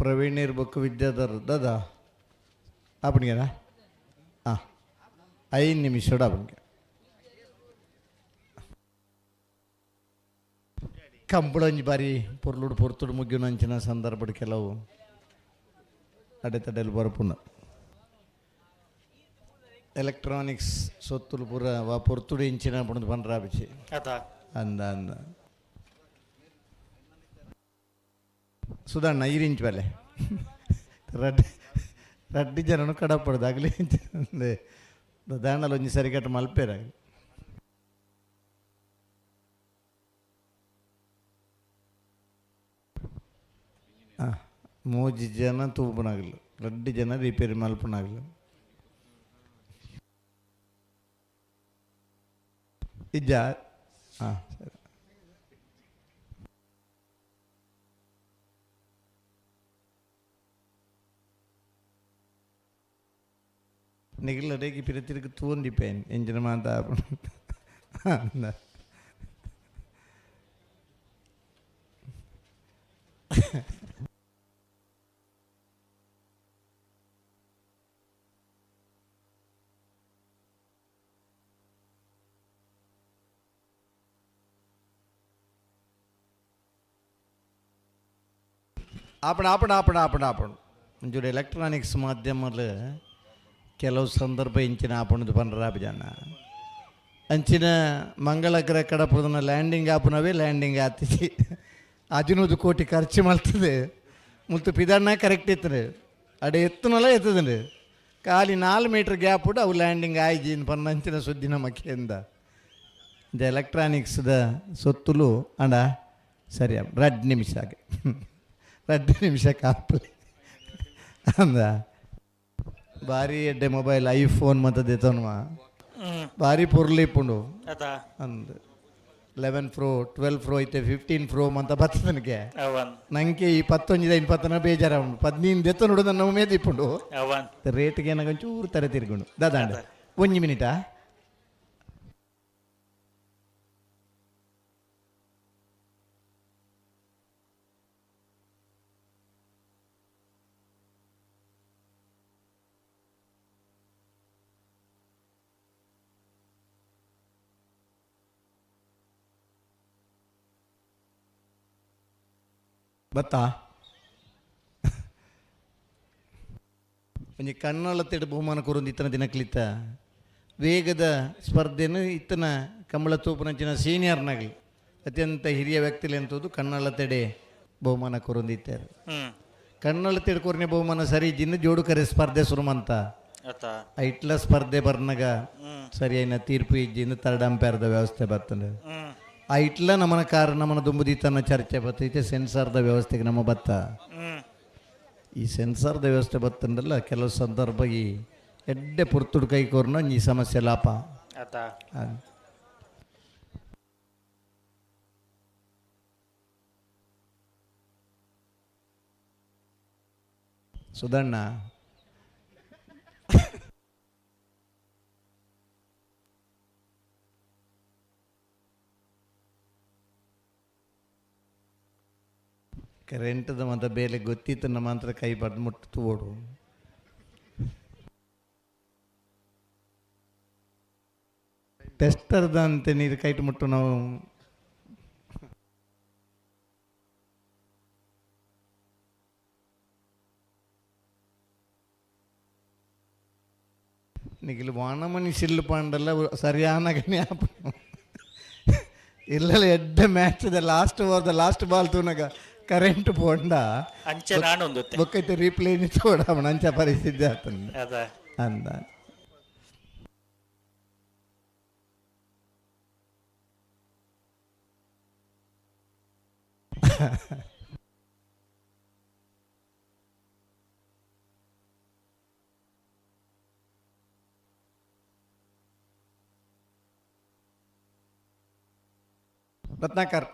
ಪ್ರವೀಣೀರ್ ಬೊಕ್ಕ ವಿದ್ಯಾಧರ್ ದಾದಾ ಆಪಣಿಗೆನಾ? ಹಾಂ, 5 ನಿಮಿಷ ಆಪಣಿಗೆ. ಕಂಬಳೊಂಜಿ ಬಾರಿ ಪೊರ್ಲುಡು ಪೊರ್ತುಡು ಮುಗ್ಯುನಂಚಿನ ಸಂದರ್ಭಡ್ ಕೆಲವು ಅಡೆತಡೆಲು ಬರಪುನ ಎಲೆಕ್ಟ್ರಾನಿಕ್ಸ್ ಸೊತ್ತುಲು ಪೂರ ವಾ ಪೊರ್ತುಡು ಇಂಚಿನ ಪುಣದು ಪನ್ರಾಬಿಚಿ ಅಂದ ಅಂದ ಸುಧಣ್ಣ ಈರಿಂಚ್ ಬಲೆ ರಡ್ಡಿ ರಡ್ಡಿ ಜನನು ಕಡಪಡ್ದು ಆಗಲಿ ದಾಂಡಲ ಒಂಜಿ ಸರಿಕಟ್ಟು ಮಲ್ಪೇರ. ಮೂಜಿ ಜನ ತೂಪುನಾಗಲು ರಡ್ಡಿ ಜನ ರಿಪೇರಿ ಮಲ್ಪುನಾಗಲು ಇಜ್ಜ. ಹಾಂ ಸರಿ. ನಿಗಲಡೇಗೆ ಪಿರತಿರ್ಗ್ ತೂಂದಿಪೇನ್ ಎಂಚಿನ ಮಾತ ಅಂದ. ಆಪಣ ಆಪಣ ಆಪಣ ಆಪಣ ಆಪಣ ಒಂಚೂರು ಎಲೆಕ್ಟ್ರಾನಿಕ್ಸ್ ಮಾಧ್ಯಮಲು ಕೆಲವು ಸಂದರ್ಭ ಇಂಚಿನ ಆಪಣದು ಪನ್ರಾಬ್ ಜನ ಅಂಚಿನ ಮಂಗಳ ಗ್ರಹ ಕಡಪುದನ ಲ್ಯಾಂಡಿಂಗ್ ಆಪುನವೇ ಲ್ಯಾಂಡಿಂಗ್ ಆತಿಸಿ 15 ಕೋಟಿ ಖರ್ಚು ಮಲ್ತದೆ ಮುಲ್ತು ಪಿದಣ್ಣ ಕರೆಕ್ಟ್ ಇತ್ತದು ಅಡೆ ಎತ್ತುನಲ್ಲ ಎತ್ತದಂಡು ಖಾಲಿ 4 ಮೀಟ್ರ್ ಗ್ಯಾಪ್ ಉಂಡು ಅವು ಲ್ಯಾಂಡಿಂಗ್ ಆಯ್ಜಿ ಪನ್ನ ಅಂಚಿನ ಸುದ್ದಿ ನಮಕ್ಕೆಂದ ಇಂದ ಎಲೆಕ್ಟ್ರಾನಿಕ್ಸ್ದ ಸೊತ್ತುಲು ಅಂಡ ಸರಿ 2 ನಿಮಿಷ ಆಗಿ 2 ನಿಮಿಷ ಕಾಪಲಿ ಅಂದ. ಭಾರಿ ಎಡ್ಡೆ ಮೊಬೈಲ್ ಐಫೋನ್ ಮತ್ತು ದೆತೊನುವ ಭಾರಿ ಪೊರ್ಲು ಇಪ್ಪುಂಡು ಅಂದ್ 11 ಪ್ರೋ 12 ಪ್ರೋ ಐತೆ 15 ಪ್ರೋ ಅಂತ ಬರ್ತದನಿಗೆ ನಂಗೆ ಈ ಪತ್ತೊಂಜಿದ ಇನ್ ಪತ್ತನ ಬೇಜಾರ ಉಂಡು 15 ದೆತ್ತೊನುಡು ನನ್ನ ಉಮೇದ್ ಇಪ್ಪುಂಡು ರೇಟ್ಗೆ ಏನಂಚೂರು ಚೂರು ತರೆ ತಿರ್ಗುಂಡು ದಾದಾಂಡ ಒಂಜಿ ಮಿನಿಟಾ. ಬತ್ತಾ ಒಂಜಿ ಕಣ್ಣೊಳತೆಡ್ ಬಹುಮಾನ ಕೊರೊಂದು ಇತ್ತನ ದಿನಕ್ಲಿತ್ತ ವೇಗದ ಸ್ಪರ್ಧೆನು ಇತ್ತನ ಕಂಬಳ ತೂಪುನಂಚಿನ ಸೀನಿಯರ್ನಗಲಿ ಅತ್ಯಂತ ಹಿರಿಯ ವ್ಯಕ್ತಿಲೆಂತದ್ದು ಕಣ್ಣಳತೆಡೆ ಬಹುಮಾನ ಕೊರೊಂದಿತ್ತಾರೆ. ಕಣ್ಣಳತೆಡ್ ಕೊರನೆ ಬಹುಮಾನ ಸರಿ ಜಿನ್ನ ಜೋಡು ಕರೆ ಸ್ಪರ್ಧೆ ಸುರುಮಂತ ಐಟ್ಲ ಸ್ಪರ್ಧೆ ಬರ್ನಗ ಸರಿಯಾಯಿನ ತೀರ್ಪು ಇಜ್ಜಿಂದು ತರ್ಡ್ ಅಂಪೈರ್ದ ವ್ಯವಸ್ಥೆ ಬರ್ತದೆ. ಆ ಇಟ್ಲ ನಮ್ಮನ ಕಾರ್ ನಮ್ಮನ ದುಂಬುದೀತನ ಚರ್ಚೆ ಬತ್ತೈತೆ ಸೆನ್ಸಾರ್ದ ವ್ಯವಸ್ಥೆಗೆ ನಮ್ಮ ಬತ್ತ. ಈ ಸೆನ್ಸಾರ್ದ ವ್ಯವಸ್ಥೆ ಬತ್ತಂದಲ್ಲ ಕೆಲವು ಸಂದರ್ಭ ಈ ಎಡ್ಡೆ ಪುರ್ತುಡು ಕೈ ಕೋರ್ನ ಈ ಸಮಸ್ಯೆ ಲಾಪ. ಸುಧಣ್ಣ ಕರೆಂಟ್ದ ಮತ್ತು ಬೇಲೆ ಗೊತ್ತಿತ್ತು ನಮ್ಮ ಮಾತ್ರ ಕೈ ಬಡ್ದು ಮುಟ್ಟು ಓಡು. ಟೆಸ್ಟರ್ದ ಅಂತೆ ನೀರು ಕೈಟ್ ಮುಟ್ಟು ನಾವು. ನಿಗಿಲ್ ವಾನಮನಿ ಸಿಲ್ಲು ಪಾಂಡಲ್ಲ ಸರಿಯಾನ ಜ್ಞಾಪಕ ಇಲ್ಲ ಎಡ್ಡೆ match the last over the last ball ತೂನಗ current ಪೋಂಡ ಅಂಚೆ ನಾನೊಂದು ಬೊಕ್ಕೈತೆ ರೀಪ್ಲೇ ತೋಡ ಅಂಚ ಪರಿಸ್ಥಿತಿ ಆತಂದ ಅಂದ. ರತ್ನಾಕರ್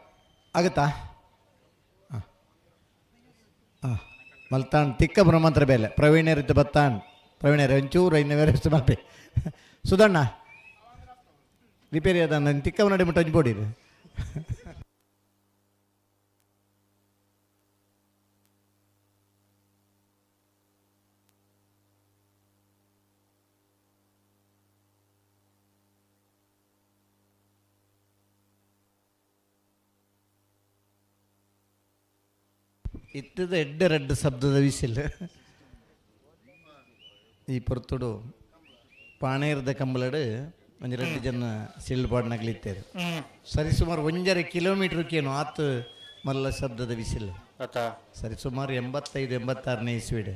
ಆಗುತ್ತಾ? ಹಾಂ ಹಾಂ ಮಲ್ತಾನ್ ತಿಕ್ಕ ಬ್ರಹ್ಮಂತ್ರ ಬೇಲೆ ಪ್ರವೀಣರಿದ್ದು ಬತ್ತಾನ್ ಪ್ರವೀಣರ ಒಂಚೂರು ಇನ್ನು ಬೇರೆ ಮಲ್ಪೆ ಸುಧಣ್ಣ ರಿಪೇರಿ ಅದ ನನ್ನ ತಿಕ್ಕವ ನಡಿ ಮುಟ್ಟ ಬೋಡಿರಿ. ಇತ್ತದ ಎಡ್ಡೆ ರಡ್ಡ್ ಶಬ್ದದ ವಿಸಿಲ್. ಈ ಪೊರ್ತುಡು ಪಾಣೇರ್ದ ಕಂಬಳಡ್ ಒಂಜಿ ರಡ್ಡ್ ಜನ ಸಿಲ್ ಪಾಡ್ನಕ್ಲಿತ್ತೇರು. ಸರಿ ಸುಮಾರು 1.5 ಕಿಲೋಮೀಟರ್ ಕೇನು ಆತ್ ಮಲ್ಲ ಶಬ್ದದ ವಿಸಿಲ್. ಸರಿ ಸುಮಾರು 85 86ನೇ ಇಸ್ವಿಡ್.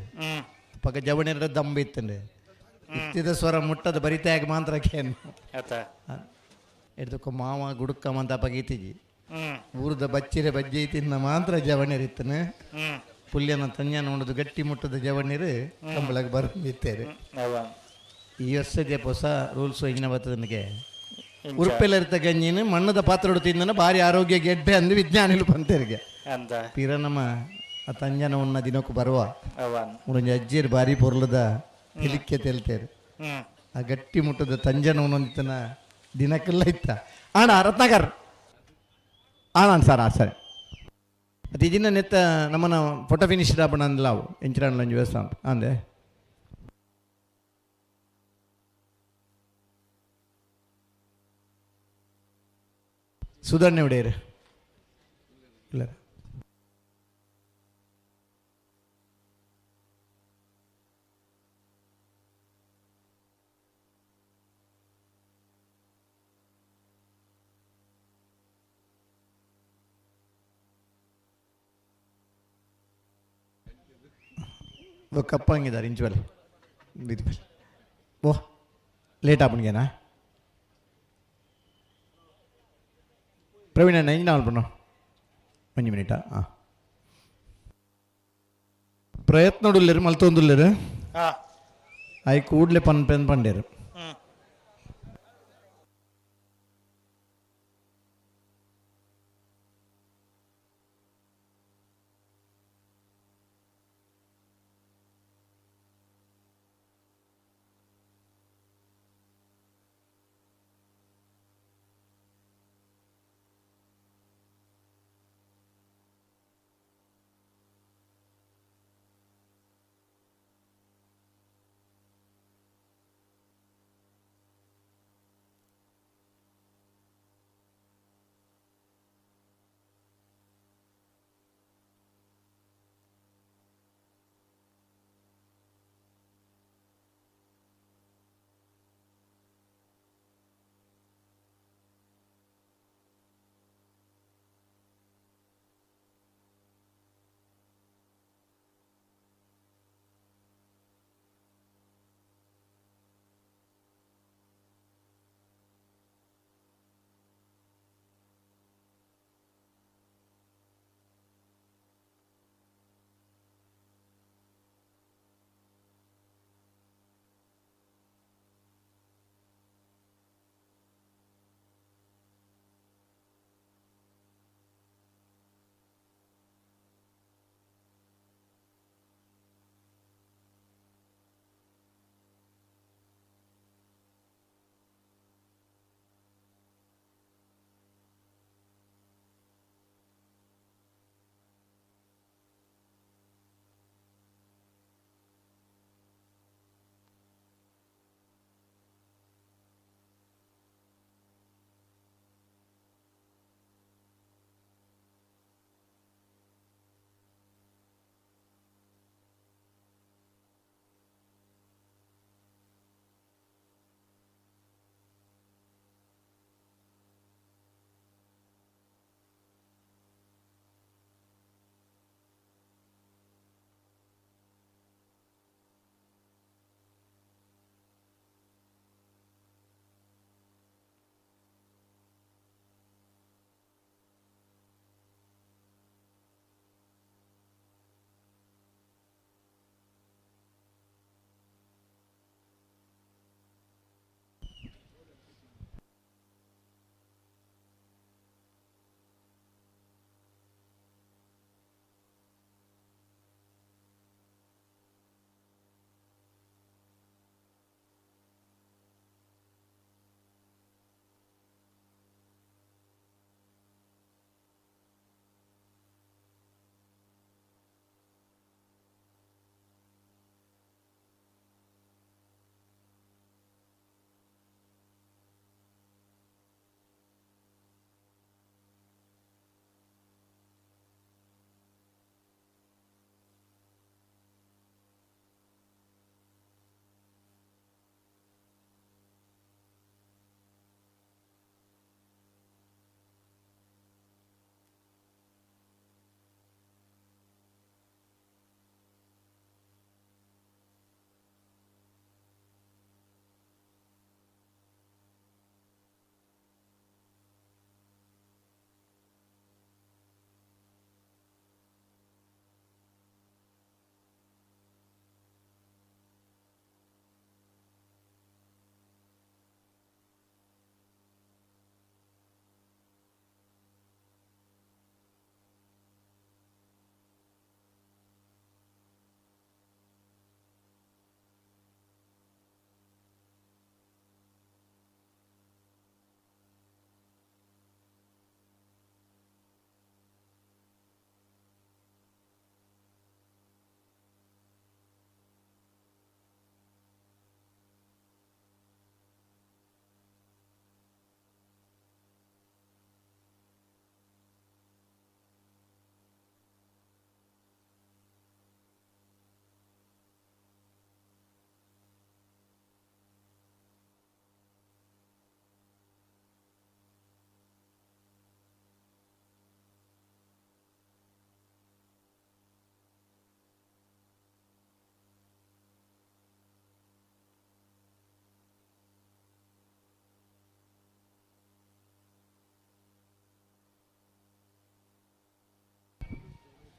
ಪಕ್ಕ ಜವಣಿರ ದಂಬ ಇತ್ತಂಡೆ. ಇತ್ತಿದ ಸ್ವರ ಮುಟ್ಟದ ಬರಿತಾಗ ಮಾತ್ರ ಕೇನು. ಎಡ್ದಕ್ಕ ಮಾವ ಗುಡುಕ್ಕ ಮಂತ ಪಗೀತಿಜಿ. ಊರದ ಬಚ್ಚಿರೆ ಬಜ್ಜಿ ತಿನ್ನ ಮಾತ್ರ ಜವಣಿರ್ ಇತ್ತನೆ. ಪುಲ್ಯನ ತಂಜನ ಉಂಡದು ಗಟ್ಟಿ ಮುಟ್ಟದ ಜವಣಿರು ಕಂಬಳಗೆ ಬರಂದಿತ್ತೇರು. ಈ ವರ್ಷದ ಹೊಸ ರೂಲ್ಸ್ ಇಂಜಿನ ಬರ್ತದನಿಗೆ. ಉರುಪೆಲ್ಲ ಇರ್ತ ಗಂಜಿನ ಮಣ್ಣದ ಪಾತ್ರ ತಿಂದನ ಭಾರಿ ಆರೋಗ್ಯ ಗೆಡ್ಡೆ ಅಂದು ವಿಜ್ಞಾನಿಲು ಪಂತೇರಿಗೆ. ಪಿರ ನಮ್ಮ ಆ ತಂಜನ ಉನ್ನ ದಿನಕ್ಕೂ ಬರುವ ಒಂಜಿ ಅಜ್ಜಿಯರು ಭಾರಿ ಪೊರ್ಲದ ತಿಳಿಕೆ ತೆಲ್ತೇರು. ಆ ಗಟ್ಟಿ ಮುಟ್ಟದ ತಂಜನ ಉನ್ನೊಂದಿತನ ದಿನಕ್ಕೆಲ್ಲ ಇತ್ತ ಆಣ ರತ್ನಾಕರ್ ಆಣ ಸರ್. ಆ ಸರಿ ಅದು ಇಜಿನ ನೆತ್ತ ನಮ್ಮನ ಫೋಟೋ ಫಿನಿಶ್ ಆಪಣ ಅಂದ್ಲಾವು ಎಂಚಿರಾಣ್ ಒಂಜಿ ವ್ಯವಸ್ಥೆ ಅಂದೆ. ಸುಧರ್ಣೆ ಒಡೆಯರು ಇಲ್ಲ. ಕಪ್ಪಂಗಿದ್ದಾರೆ ಇಂಚುವಲ್ಲಿ ಓ ಲೇಟ್ ಆಪಣಿಗೆನಾ ಪ್ರವೀಣ್ ಅಣ್ಣ ಇಂಜಿನ ಮಲ್ಪುನು ಒಂಜಿ ಮಿನಿಟಾ. ಹಾಂ ಪ್ರಯತ್ನಡುಲ್ಲೆರ್ ಮಲ್ತೊಂದುಲ್ಲೆರ್. I ಕೂಡ್ಲೆ ಪನ್ ಪೆನ್ ಪಂಡೇರು.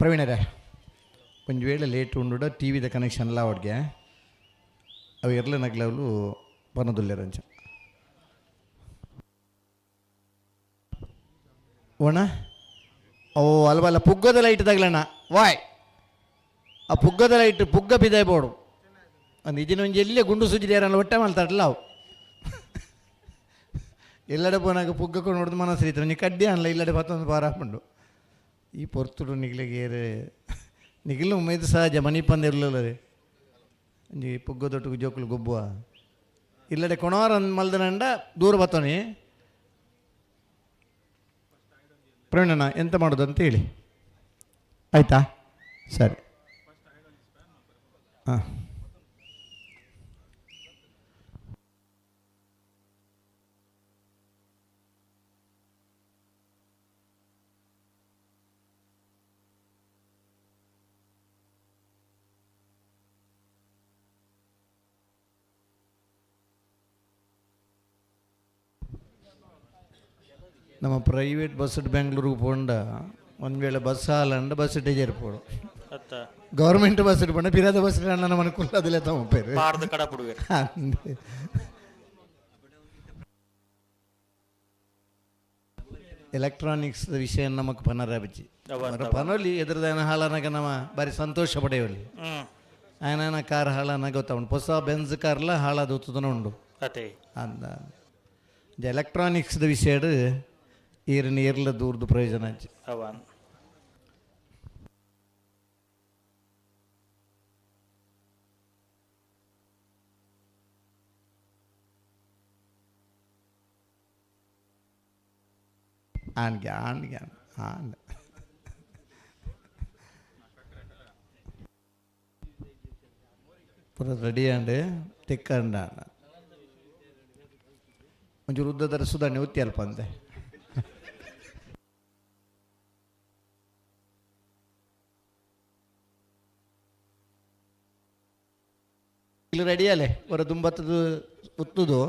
ಪ್ರವೀಣರೇ, ಒಂಜಿ ವೇಳೆ ಲೇಟ್ ಉಂಡುಡ ಟಿ ವಿದ ಕನೆಕ್ಷನ್ ಎಲ್ಲ ಅವಡ್ಗೆ ಅವು ಎರ್ಲೆ ನಗ್ಲವ್ಲು ಪನದುಲ್ಲೆರಂಚ ಓಣ. ಓ ಅಲ್ವಲ್ಲ ಪುಗ್ಗದ ಲೈಟ್ ತಗಲಣ್ಣ ವಾಯ್, ಆ ಪುಗ್ಗದ ಲೈಟ್ ಪುಗ್ಗ ಬಿದಾಯ್ ಬೋಡು ಅಂದ್ ಇದಿನ ಒಂಜಿ ಎಲ್ಲೇ ಗುಂಡು ಸುಜ್ಜಿದ ಒಟ್ಟೆ ಮಲ್ತಾಡಲ್ಲ ಅವು. ಎಲ್ಲಡೆ ಪೋನಾಗ ಪುಗ್ಗ ಕೊಂಡು ನೋಡಿದ್ ಮನಸ್ಸು ರೀತಿ ಒಂಜಿ ಕಡ್ಡಿ ಅನ್ಲ ಇಲ್ಲಡೆ ಪತ್ತೊಂದು ಪಾರ ಹಾಕೊಂಡು ಈ ಪೊರ್ತುಡು ನಿಗ್ಲಿಗೆ ಏರೆ ನಿಗಿಲು ಉಮೇದು ಸಹಜ ಮನಿ ಇರಲಿಲ್ಲ ರೀ. ಒಂಜಿ ಪುಗ್ಗದೊಟ್ಟಿಗೆ ಜೋಕುಲು ಗೊಬ್ಬುವ ಇಲ್ಲಡೆ ಕೊಣವಾರ ಮಲ್ದನಂಡ ದೂರ ಬತ್ತೋನಿ. ಪ್ರವೀಣಣ್ಣ ಎಂತ ಮಾಡೋದು ಅಂತ ಹೇಳಿ ಆಯಿತಾ? ಸರಿ. ಹಾಂ, ನಮ್ಮ ಪ್ರೈವೇಟ್ ಬಸ್ ಬೆಂಗಳೂರಿಗೆ ಪೋಂಡ ಒಂದು ವೇಳೆ ಬಸ್ ಹಾಲಂಡ ಬಸ್ ಟೇಜರ್ ಪೋಡು. ಗೌರ್ಮೆಂಟ್ ಬಸ್ ಪೋಂಡ ಪಿರಾದ ಬಸ್ ಅಣ್ಣ మన ಕುಲ್ಲದಿಲ್ಲ ತಮ್ಮ ಪೇರು. ಪಾಡ್ದು ಕಡಪುಡುವೆರ್. ಎಲೆಕ್ಟ್ರಾನಿಕ್ಸ್ ವಿಷಯ ನಮಕ್ ಪನರ ಬಚ್ಚಿ ಪನೊಲಿ ಎದುರುದಾಯನ ಹಾಳನಾಗ ನಮ್ಮ ಬಾರಿ ಸಂತೋಷ ಪಡೆಯವಲ್ಲಿ. ಆಯನ ಕಾರ್ ಹಾಳಾನ ಗೊತ್ತಾವುಂಡು, ಹೊಸ ಬೆನ್ಸ್ ಕಾರ್ಲ ಹಾಳಾದ ಉತ್ತದನ ಉಂಡು. ಅಂದ ಎಲೆಕ್ಟ್ರಾನಿಕ್ಸ್ ವಿಷಯಡ್ ಈರಿನ ಏರ್ಲ ದೂರದ ಪ್ರಯೋಜನ ಅಂಚೆ. ಅವನ್ ಆನ್ಗೆ ಆನ್ಗೆ ಆನ್ ಪೂರ ರೆಡಿ ಆಂಡ್ ತಿಕ್ಕಂಡ ಒಂಚೂರು ಉದ್ದದರ ಸುಧಾರಣೆ ಉತ್ತಿ ಅಲ್ಪ ಅಂತೆ. ಇಲ್ಲಿ ರೆಡಿ ಅಲ್ಲೇ ಹೊರ ದುಂಬತ್ತದು ಉತ್ತುದು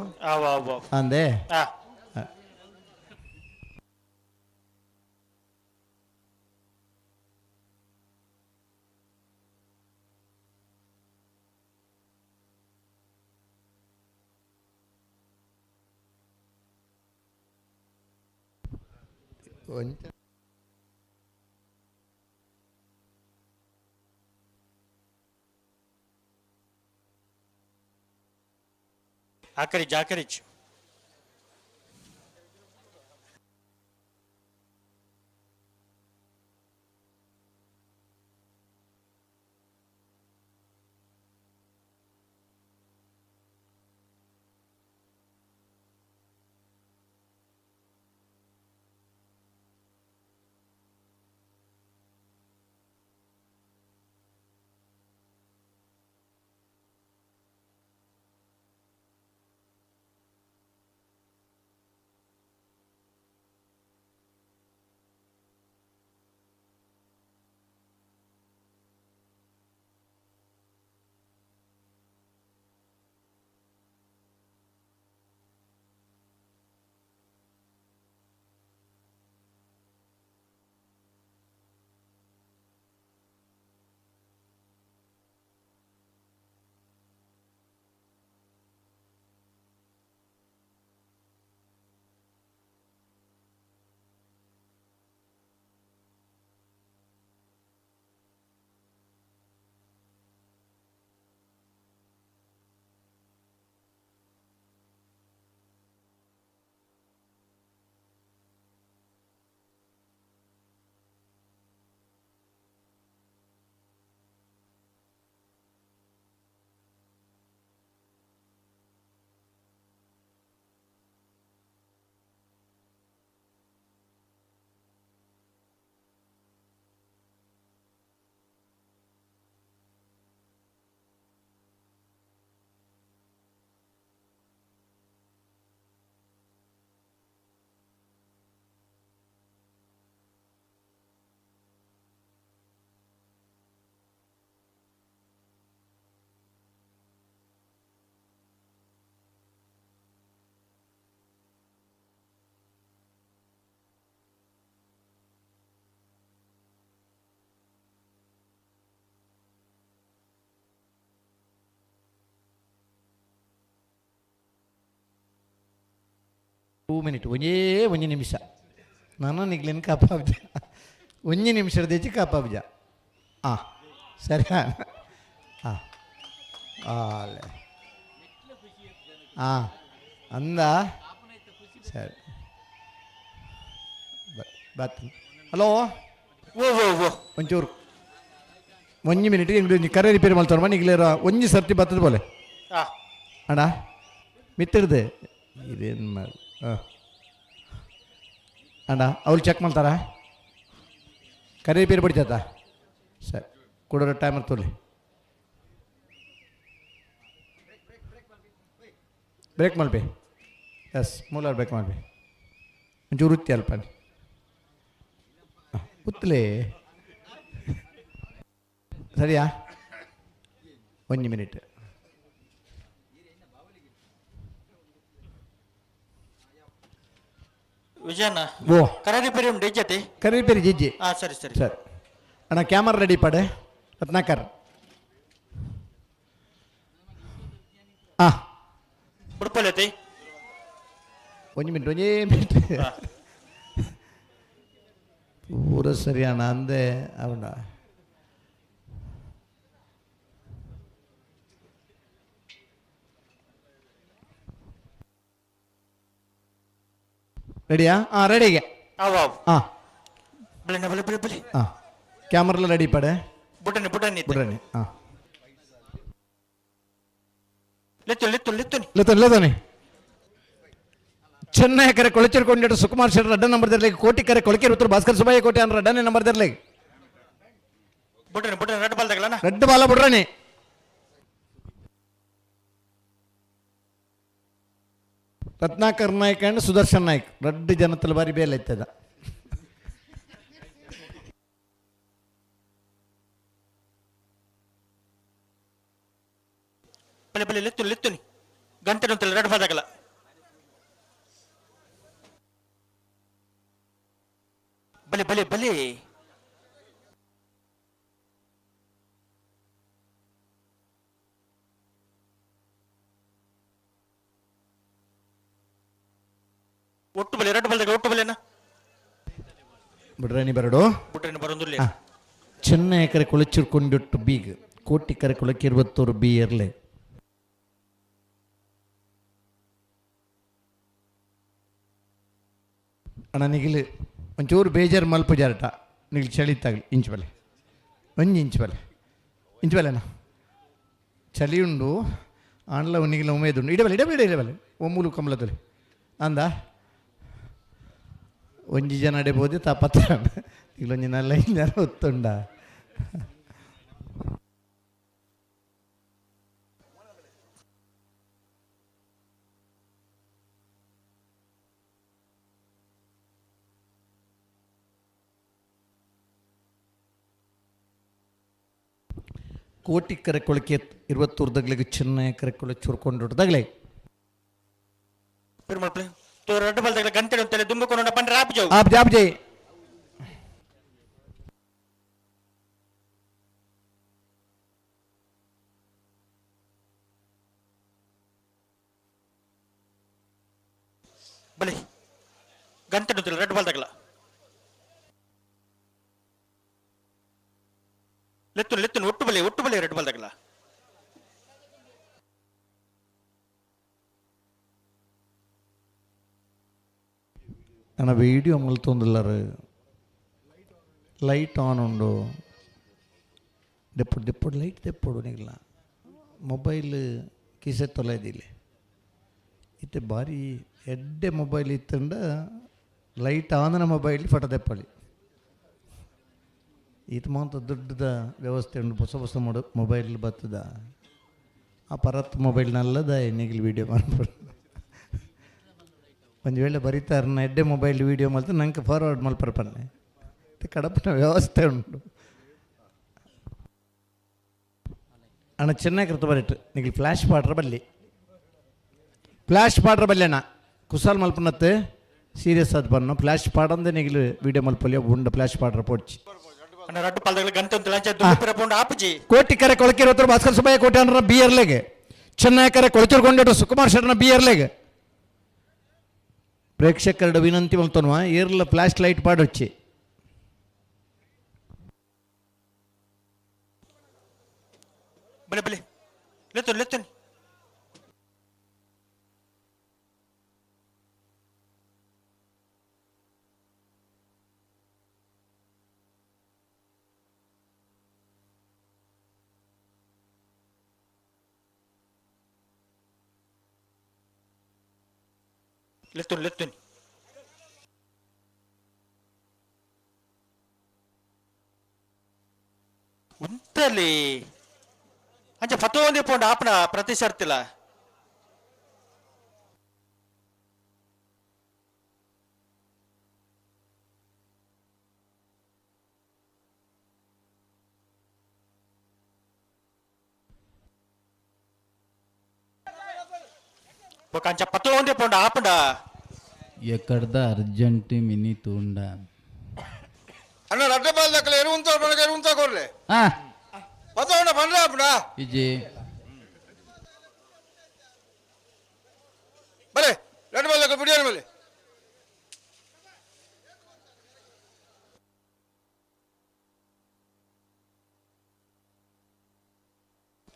ಅಂದೆ. ಒಂಚ ಆಕರಿಜ್ ಆಕರಿಜ್. 2 minute ಒಂಜೇ ಒಂಜಿ ನಿಮಿಷ ನಾನು ನಿಗ್ಲಿನ ಕಾಪಾಬ್ಜ ಒಂಜಿ ನಿಮಿಷ ದೇಚಿ ಕಾಪಾಬ್ಜ ಆ ಸರಿ ಆ ಆಲೆ ಆ ಅಂದ ಸರಿ ಬತ್ ಹಲೋ ಓ ಓ ಓ ಒಂಚೂರು ಒಂಜಿ ಮಿನಿಟ್ ಎಂಗ್ಲು ಕರೆ ರಿಪೇರಿ ಮಲ್ತೋಣ ನಿಗ್ಲೇರ ಒಂಜಿ ಸರ್ತಿ ಬತ್ತದ ಬೋಲೆ ಅಣ್ಣ ಮಿತ್ತಿಡ್ದೆ ಇದೇನು ಮಾಡಿ ಹಾಂ ಅಣ್ಣ ಅವ್ರು ಚೆಕ್ ಮಾಡ್ತಾರಾ ಕರೆ ರಿಪೇರಿ ಬಿಡ್ತೈತಾ ಸರಿ ಕೊಡೋರ ಟೈಮರ್ ತೋಲಿ ಬ್ರೇಕ್ ಮಲ್ಪಿ ಎಸ್ ಮೂಲಾರ್ ಬ್ರೇಕ್ ಮಲ್ಪಿ ಒಂಚೂರು ಉತ್ತಿ ಅಲ್ಪ ಉತ್ತಲೇ ಸರಿಯಾ ಒಂಜಿ ಮಿನಿಟ್ ವಿಜಯಣ್ಣ ಓ ಕರೆ ರಿಪೇರಿ ಉಂಟು ಇಜ್ಜತಿ ಕರೆ ರಿಪೇರಿ ಜಿಜ್ಜಿ ಹಾ ಸರಿ ಸರಿ ಸರಿ ಅಣ್ಣ ಕ್ಯಾಮರಾ ರೆಡಿ ಪಡೆ ರತ್ನಾಕರ್ ಹಾಂ ಉಡುಪಲ್ಲಿ ಒಂಜಿ ಮಿನಿಟ್ ಒಂಜೇ ಮಿನಿಟ್ ಪೂರ ಸರಿ ಅಣ್ಣ ಅಂದೆ ಅವನ ರೆಡಿಯಾ ಹಾಂ ರೆಡಿಗೆ ಹಾಂ ಬಲೆ ಬಲೆ ಬಲೆ ಬಲೆ ಹಾಂ ಕ್ಯಾಮ್ರೆಲ್ಲ ರೆಡಿ ಪಡೆ ಬುಡನೆ ಬುಡನೆ ಬುಡನೆ ಹಾಂ ಲೆತ್ತು ಲೆತ್ತು ಲೆತ್ತುನಿ ಲೆತ್ತೋನಿ ಲೆತ್ತೋನಿ ಚೆನ್ನೈ ಕರೆ ಕೊಳಚಿರ್ಕೊಂಡಿಟ್ಟು ಸುಕುಮಾರ್ ಶೆಟ್ಟರ್ ಅಡ್ಡ ನಂಬರ್ ದಿರಲಿ ಕೋಟಿ ಕರೆ ಕೊಳಕೆ ಉತ್ತರ ಭಾಸ್ಕರ್ ಸುಬ್ಬಯ್ಯ ಕೋಟಿ ಅಂದ್ರೆ ಅಡ್ಡನೆ ನಂಬರ್ ದಿರಲಿ ಬುಡನೆ ಬುಡನೆ ರೆಡ್ ಬಾಲ್ ತಗಲನ ರೆಡ್ ಬಾಲ ಬುಡ್ರನಿ ರತ್ನಾಕರ್ ನಾಯ್ಕ ಅಂಡ್ ಸುದರ್ಶನ್ ನಾಯ್ಕ್ ರಡ್ಡು ಜನತಲ ಬಾರಿ ಬೇಲೆ ಇತ್ತದ ಬಲೆ ಬಲೆ ಲೆತ್ತು ಲೆತ್ತುನಿ ಗಂಟೆ ಅಂತಲ್ಲ ರೆಡ್ ಬಾಲ್ ತಗಲ ಬಲೆ ಬಲೆ ಬಲೆ ಒಟ್ಟು ಬಲೆ ರೆಡ್ ಬಾಲ್ ತಗಲ ಒಟ್ಟು ಬಲೆನಾ ಬಿಡ್ರಣಿ ಬರಡು ಬುಡ್ರನಿ ಬರೋದಿಲ್ಲ ಚೆನ್ನೈ ಕರೆ ಕೊಳಚಿರ್ಕೊಂಡಿಟ್ಟು ಬೀಗ್ ಕೋಟಿ ಕರೆ ಕೊಳಕಿರ್ಬತ್ತೂರು ಬಿ ಇರ್ಲೆ ಅಣ್ಣ ನಿಗಿಲು ಒಂಚೂರು ಬೇಜಾರು ಮಲ್ಪ ಜಾರಟ ನಿಗಿಲು ಚಳಿ ತಾಗಲಿ ಇಂಚ್ ಬಲೆ ಒಂಜಿ ಇಂಚ್ ಬಲೆ ಇಂಚ್ ಬಲೆನಾ ಚಳಿ ಉಂಡು ಆಂಡ್ಲ ನಿಗಿಲ ಉಮೇದುಂಡು ಇಡಬಲೆ ಇಡಬಲೆ ಇಡಬಲೆ ಒಮ್ಮೂಲು ಕಮಲದಲ್ಲಿ ಅಂದ ಒಂಜಿ ಜನ ಅಡೆ ತಾಪತ್ರ ಇಲ್ಲೊಂಜಿ ನಲ್ಲ ಜನ ಒತ್ತುಂಡ ಕೋಟಿ ಕರೆ ಕೊಳಕೆ ಇರುವತ್ತೂರ್ದಗ್ಲಿಗೆ ಚಿನ್ನ ಕರೆ ಕೊಳೆ ಚುರ್ಕೊಂಡಿಡ್ದಾಗ್ಲೆ ರೆಡ್ ಬಾಲ್ ತಗಲ ಗಂಟೆ ಅಂತಲ್ಲ ದುಂಬಕೊಂಡು ಪಂಡ್ರೆ ಆಪ್ ಜಾವು ಆಪ್ ಜಾಪ್ ಜೈ ಬಲೆ ಗಂಟೆ ಅಂತಲ್ಲ ರೆಡ್ ಬಾಲ್ ತಗಲ ಲೆತ್ತು ಲೆತ್ತು ಒಟ್ಟು ಬಲೆ ಒಟ್ಟು ಬಲೆ ರೆಡ್ ಬಾಲ್ ತಗಲ ನನ್ನ ವೀಡಿಯೋ ಮಲ್ತೊಂದುಲ್ಲರು ಲೈಟ್ ಆನ್ ಉಂಡು ದೆಪ್ಪುಡು ದೆಪ್ಪುಡು ಲೈಟ್ ದೆಪ್ಪುಡು ನಿಗ್ಲ ಮೊಬೈಲ್ ಕಿಸೆ ತೊಲೆದಿಲ್ಲ ಇತ್ತೆ ಬಾರಿ ಎಡ್ಡೆ ಮೊಬೈಲ್ ಇತ್ತಂಡ ಲೈಟ್ ಆನನ ಮೊಬೈಲ್ ಫೋಟೋ ದೆಪ್ಪಳಿ ಈತ ಮಾಂತ ದೊಡ್ಡದ ವ್ಯವಸ್ಥೆ ಉಂಡು ಹೊಸ ಹೊಸ ಮೊಡ ಮೊಬೈಲ್ ಬತ್ತದ ಆ ಪರತ್ ಮೊಬೈಲ್ನಲ್ಲದ ನಿಗಿಲ್ ವೀಡಿಯೋ ಮಾಡ್ಬೋದು ಒಂದು ವೇಳೆ ಬರೀತಾರನ್ನ ಎಡ್ಡೆ ಮೊಬೈಲ್ ವೀಡಿಯೋ ಮಲ್ತು ನಂಗೆ ಫಾರ್ವರ್ಡ್ ಮಲ್ಪರ ಪನ್ನೆ ಕಡಪನ ವ್ಯವಸ್ಥೆ ಉಂಟು. ಅಣ್ಣ ಚೆನ್ನಾಗಿರ್ತ ಬರಿಟ್ಟು ನಿಗಿಲ್ ಫ್ಲ್ಯಾಶ್ ಪಾಡ್ರ ಬಲ್ಲಿ. ಫ್ಲ್ಯಾಶ್ ಪಾಡ್ರ ಬಲ್ಲಿ ಅಣ್ಣ. ಕುಸಾಲ್ ಮಲ್ಪನತ್ತೆ ಸೀರಿಯಸ್ ಅದು ಬನ್ನು. ಫ್ಲ್ಯಾಶ್ ಪಾಡಂದೆ ನಿಗಿಲ್ ವೀಡಿಯೋ ಮಲ್ಪಲ್ಲಿ ಉಂಡ ಫ್ಲ್ಯಾಶ್ ಪಾಡ್ರ ಪೋಡ್ಚಿ. ಕೋಟಿ ಕರೆ ಕೊಳಕಿರೋತ್ರ ಭಾಸ್ಕರ್ ಸುಬ್ಬಯ್ಯ ಕೋಟಿ ಅಂದ್ರೆ ಬಿ ಎರ್ಲೆಗೆ. ಚೆನ್ನೈ ಕರೆ ಕೊಳಚಿರ್ಕೊಂಡಿಟ್ಟು ಸುಕುಮಾರ್ ಶೆಟ್ಟನ ಬಿ ಎರ್ಲೆಗೆ. ಪ್ರೇಕ್ಷಕರ ವಿನಂತಿ ಮಲ್ತೊನ್ವ ಏರ್ಲ ಫ್ಲಾಶ್ ಲೈಟ್ ಪಾಡೊಚ್ಚಿ. ಬಲೆ ಬಲೆ ಲೆತ್ತೊನಿ ಲೆತ್ತೊನಿ. ಲೆತ್ತೊನಿ ಲೆತ್ತೊನಿ. ಉಂತಲಿ ಅಂಚ ಪತ್ತೊಂದೇ ಪೋಂಡ ಆಪನ ಪ್ರತಿ ಸರ್ತಿಲ. ಬೊಕ ಅಂಚ ಪತ್ತೊಂದೇ ಪೋಂಡ ಆಪಂಡ. ಎಕ್ಕಡ್ದ ಅರ್ಜೆಂಟ್ ಮಿನಿ ತೂಂಡ. ಅಣ್ಣ ರಡ್ಡೆ ಬಾಲ್ ದಕ್ಕಲೆ ಎರು ಉಂತ ಪಣಗ ಎರು ಉಂತ ಕೊರ್ಲೆ. ಆ ಪತ್ತವಣ ಪಂಡ್ರೆ ಆಪುಂಡ. ಇಜ್ಜಿ. ಬಲೆ ರಡ್ಡೆ ಬಾಲ್ ದಕ್ಕಲೆ ಬಿಡಿಯೋಣ ಬಲೆ.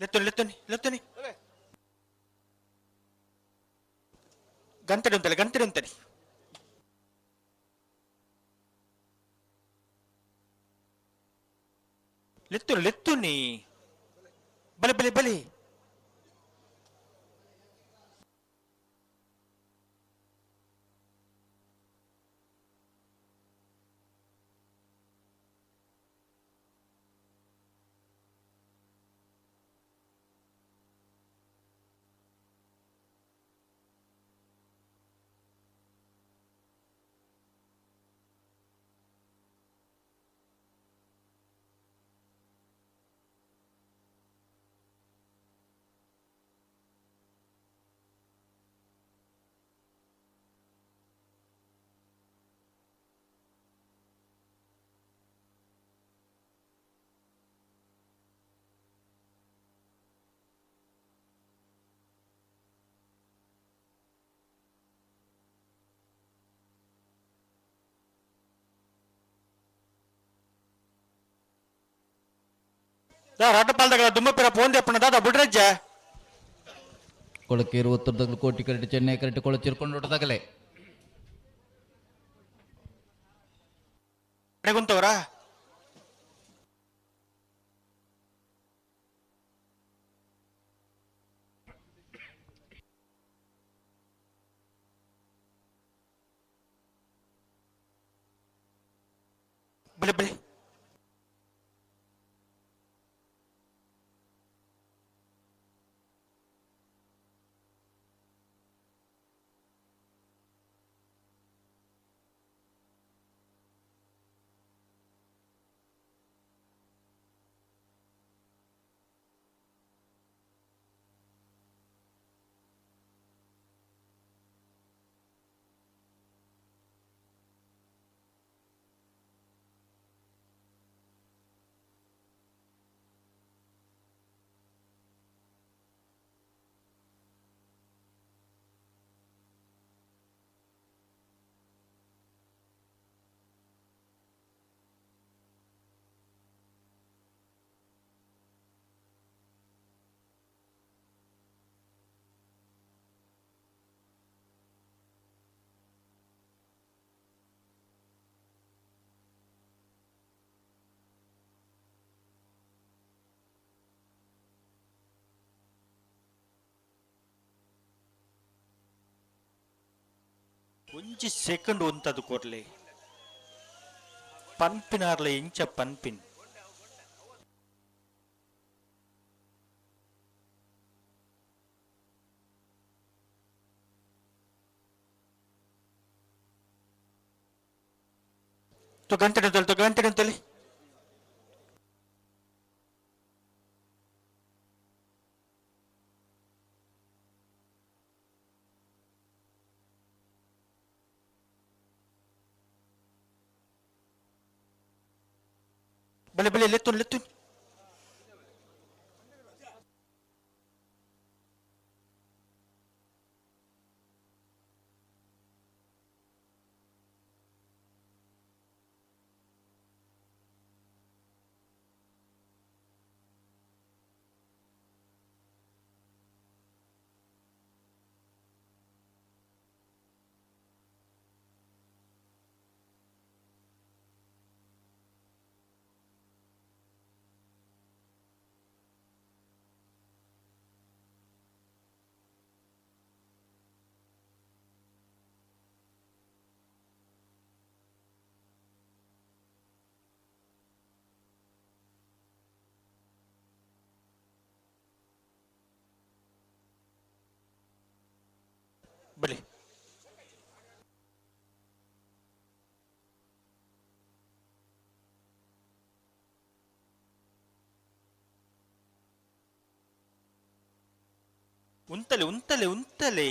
ಲೆತ್ತೊನಿ ಲೆತ್ತೊನಿ ಲೆತ್ತೊನಿ. ಗಂಟೆ ಉಂತಲೆ ಗಂಟೆ ಉಂತಲಿ. ಲೆತ್ತೊನಿ ಲೆತ್ತೊನಿ. ಬಲೆ ಬಲೆ ಬಲೆ. ರಡ್ಡ ಪಾಲ್ದಾಗ ದುಮ್ಮಪಿರ ಫೋನ್ ದೇಪಣ್ಣ ದಾದಾ ಬುಡ್ರಜ್ಜ. ಕೊಳಕ್ಕೆ ಇರುವತ್ತರದಾಗಲು ಕೋಟಿ ಕರೆಟ್ ಚೆನ್ನೈ ಕರೆಟ್ ಕೊಳಚಿರ್ಕೊಂಡು ತಗಲೆ. ಗುಂತವರಾ. ಬಲೆ ಬಲೆ. ಒಂಜಿ ಸೆಕೆಂಡ್ ಉಂತದು ಕೊರ್ಲೆ ಪನ್ಪಿನಾರ್ಲೆ ಇಂಚ ಪನ್ಪಿನ್. ಗಂಟೆ ಉಂತಲಿ ಗಂಟೆ ಉಂತಲಿ. ಬಲೆ ಬಲೆ ಲೆತ್ತುನ್ ಲೆತ್ತುನ್. ಬಲಿ. ಉಂತಲೆ ಉಂತಲೆ ಉಂತಲೆ.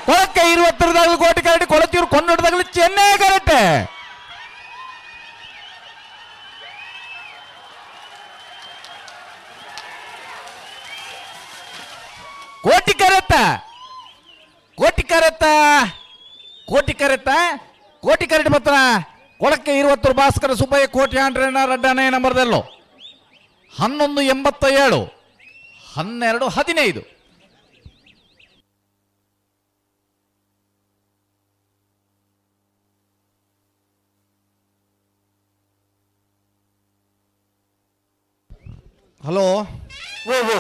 ಕೊಳಕ್ಕೆ ಇರುವತ್ತರದಾಗಲು ಕೋಟಿ ಕರೆಕ್ಟ್, ಕೊಳಚೂರು ಕೊಂಡೊಡ್ದಾಗಲು ಚೆನ್ನೈ ಕರೆಕ್ಟ್. ಕೋಟಿ ಕರೆತ್ತ, ಕೋಟಿ ಕರೆತ್ತ, ಕೋಟಿ ಕರೆತ್ತ, ಕೋಟಿ ಕರೆಕ್ಟ್ ಬತ್ತನ. ಕೊಳಕ್ಕೆ ಇರುವತ್ತರು ಭಾಸ್ಕರ ಸುಬ್ಬಯ್ಯ ಕೋಟಿ ಆಂಡ್ರೇನ ರಡ್ಡನೇ ನಂಬರ್ದಲ್ಲೋ. 11:87, 12:15. ಹಲೋ. ಓ ಓ.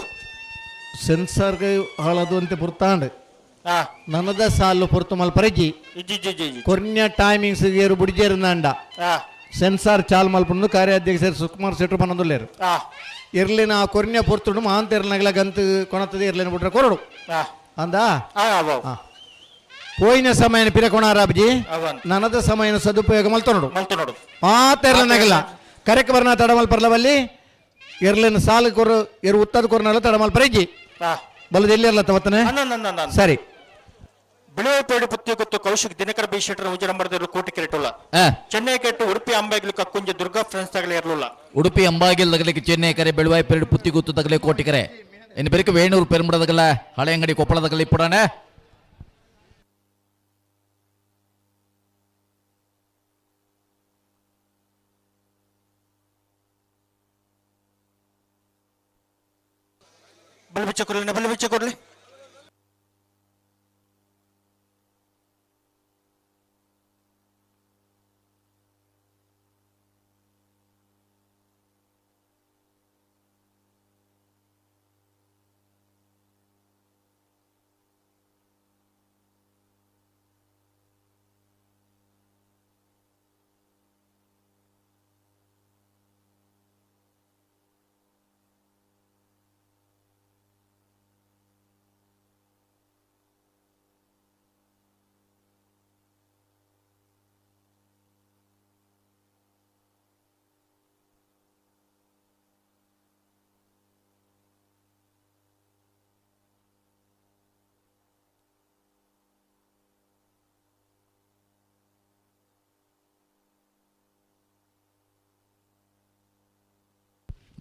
ಸೆನ್ಸರ್ಗೆ ಹಾಳದು ಅಂತ ಪುರ್ತಾಂಡ್ ನನದ ಸಾಲು ಪೊರ್ತು ಮಲ್ಪರೆಜಿ. ಇಜ್ಜಿ ಇಜ್ಜಿ ಇಜ್ಜಿ. ಕೊರ್ನ್ಯ ಟೈಮಿಂಗ್ಸ್ ಏರು ಬುಡಿಜೇರು ನಾಂಡ ಸೆನ್ಸಾರ್ ಚಾಲ್ ಮಲ್ಪಂದು ಕಾರ್ಯಾಧ್ಯಕ್ಷರು ಸುಕುಮಾರ್ ಶೆಟ್ರು ಪನ್ನೊಂದುಲ್ಲೇರು. ಇರ್ಲಿನ ಕೊರ್ನ್ಯ ಪೊರ್ತುಡು ಮಾಂತ ಇರ್ಲಿನಗಲ ಗಂತು ಕೊಣತದೆ ಇರ್ಲಿನ ಬಿಟ್ರೆ ಕೊರಡು ಅಂದ. ಪೋಯಿನ ಸಮಯನ ಪಿರಕೊಣಾರಾಬ್ಜಿ ನನದ ಸಮಯನ ಸದುಪಯೋಗ ಮಲ್ತೊನಡು ಮಲ್ತೊನಡು ಮಾತ ಇರ್ಲಿನಗಲ ಕರೆಕ್ ಬರ್ನ ತಡಮಲ್ ಪರ್ಲವಲ್ಲಿ ಇರ್ಲಿನ ಸಾಲು ಕೊರು ಇರು ಉತ್ತದ ಕೊರ್ನಲ್ಲ ತಡಮಲ್ ಪರೆಜಿ ಬಲದ ಎಲ್ಲಿ ಇರ್ಲತ್ತ ವತ್ತನೆ. ಸರಿ. ಬಿಳಿಪೇಡು ಪುತ್ತಿ ಗೊತ್ತು ಕೌಶಿಕ್ ದಿನಕರ ಬಿ ಶೆಟ್ಟರ್ ಉಜ್ಜ ನಂಬರ್ ಕೋಟಿ ಕೆರೆಟುಲ್ಲ. ಚೆನ್ನೈ ಕೆಟ್ಟು ಉಡುಪಿ ಅಂಬಾಗಿಲು ಕಕ್ಕುಂಜ ದುರ್ಗಾ ಫ್ರೆಂಡ್ಸ್ ತಗಲೇ ಇರಲಿಲ್ಲ. ಉಡುಪಿ ಅಂಬಾಗಿಲ್ ತಗಲಿಕ್ಕೆ ಚೆನ್ನೈ ಕರೆ, ಬೆಳುವಾಯಿ ಪೆರಡು ಪುತ್ತಿ ಗುತ್ತು ತಗಲೆ ಕೋಟಿ ಕರೆ. ಇನ್ನು ಬೆರಕೆ ವೇಣೂರು ಪೆರುಂಬಡದಗಲ ಹಳೆಯಂಗಡಿ ಕೊಪ್ಪಳದಗಲ ಇಪ್ಪಡಾನೆ. ಬಲ್ಬಿಚ್ಚ ಕೊರ್ಲಿ, ಬಲ್ಬಿಚ್ಚ ಕೊರ್ಲಿ.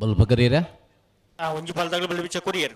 ಬಲ್ಪ ಕರೀರ. ಒಂಜಿ ಬಾಲ್ದಾಗಲು ಬಲ್ಬಿಚ್ಚ ಕೊರಿಯರ್.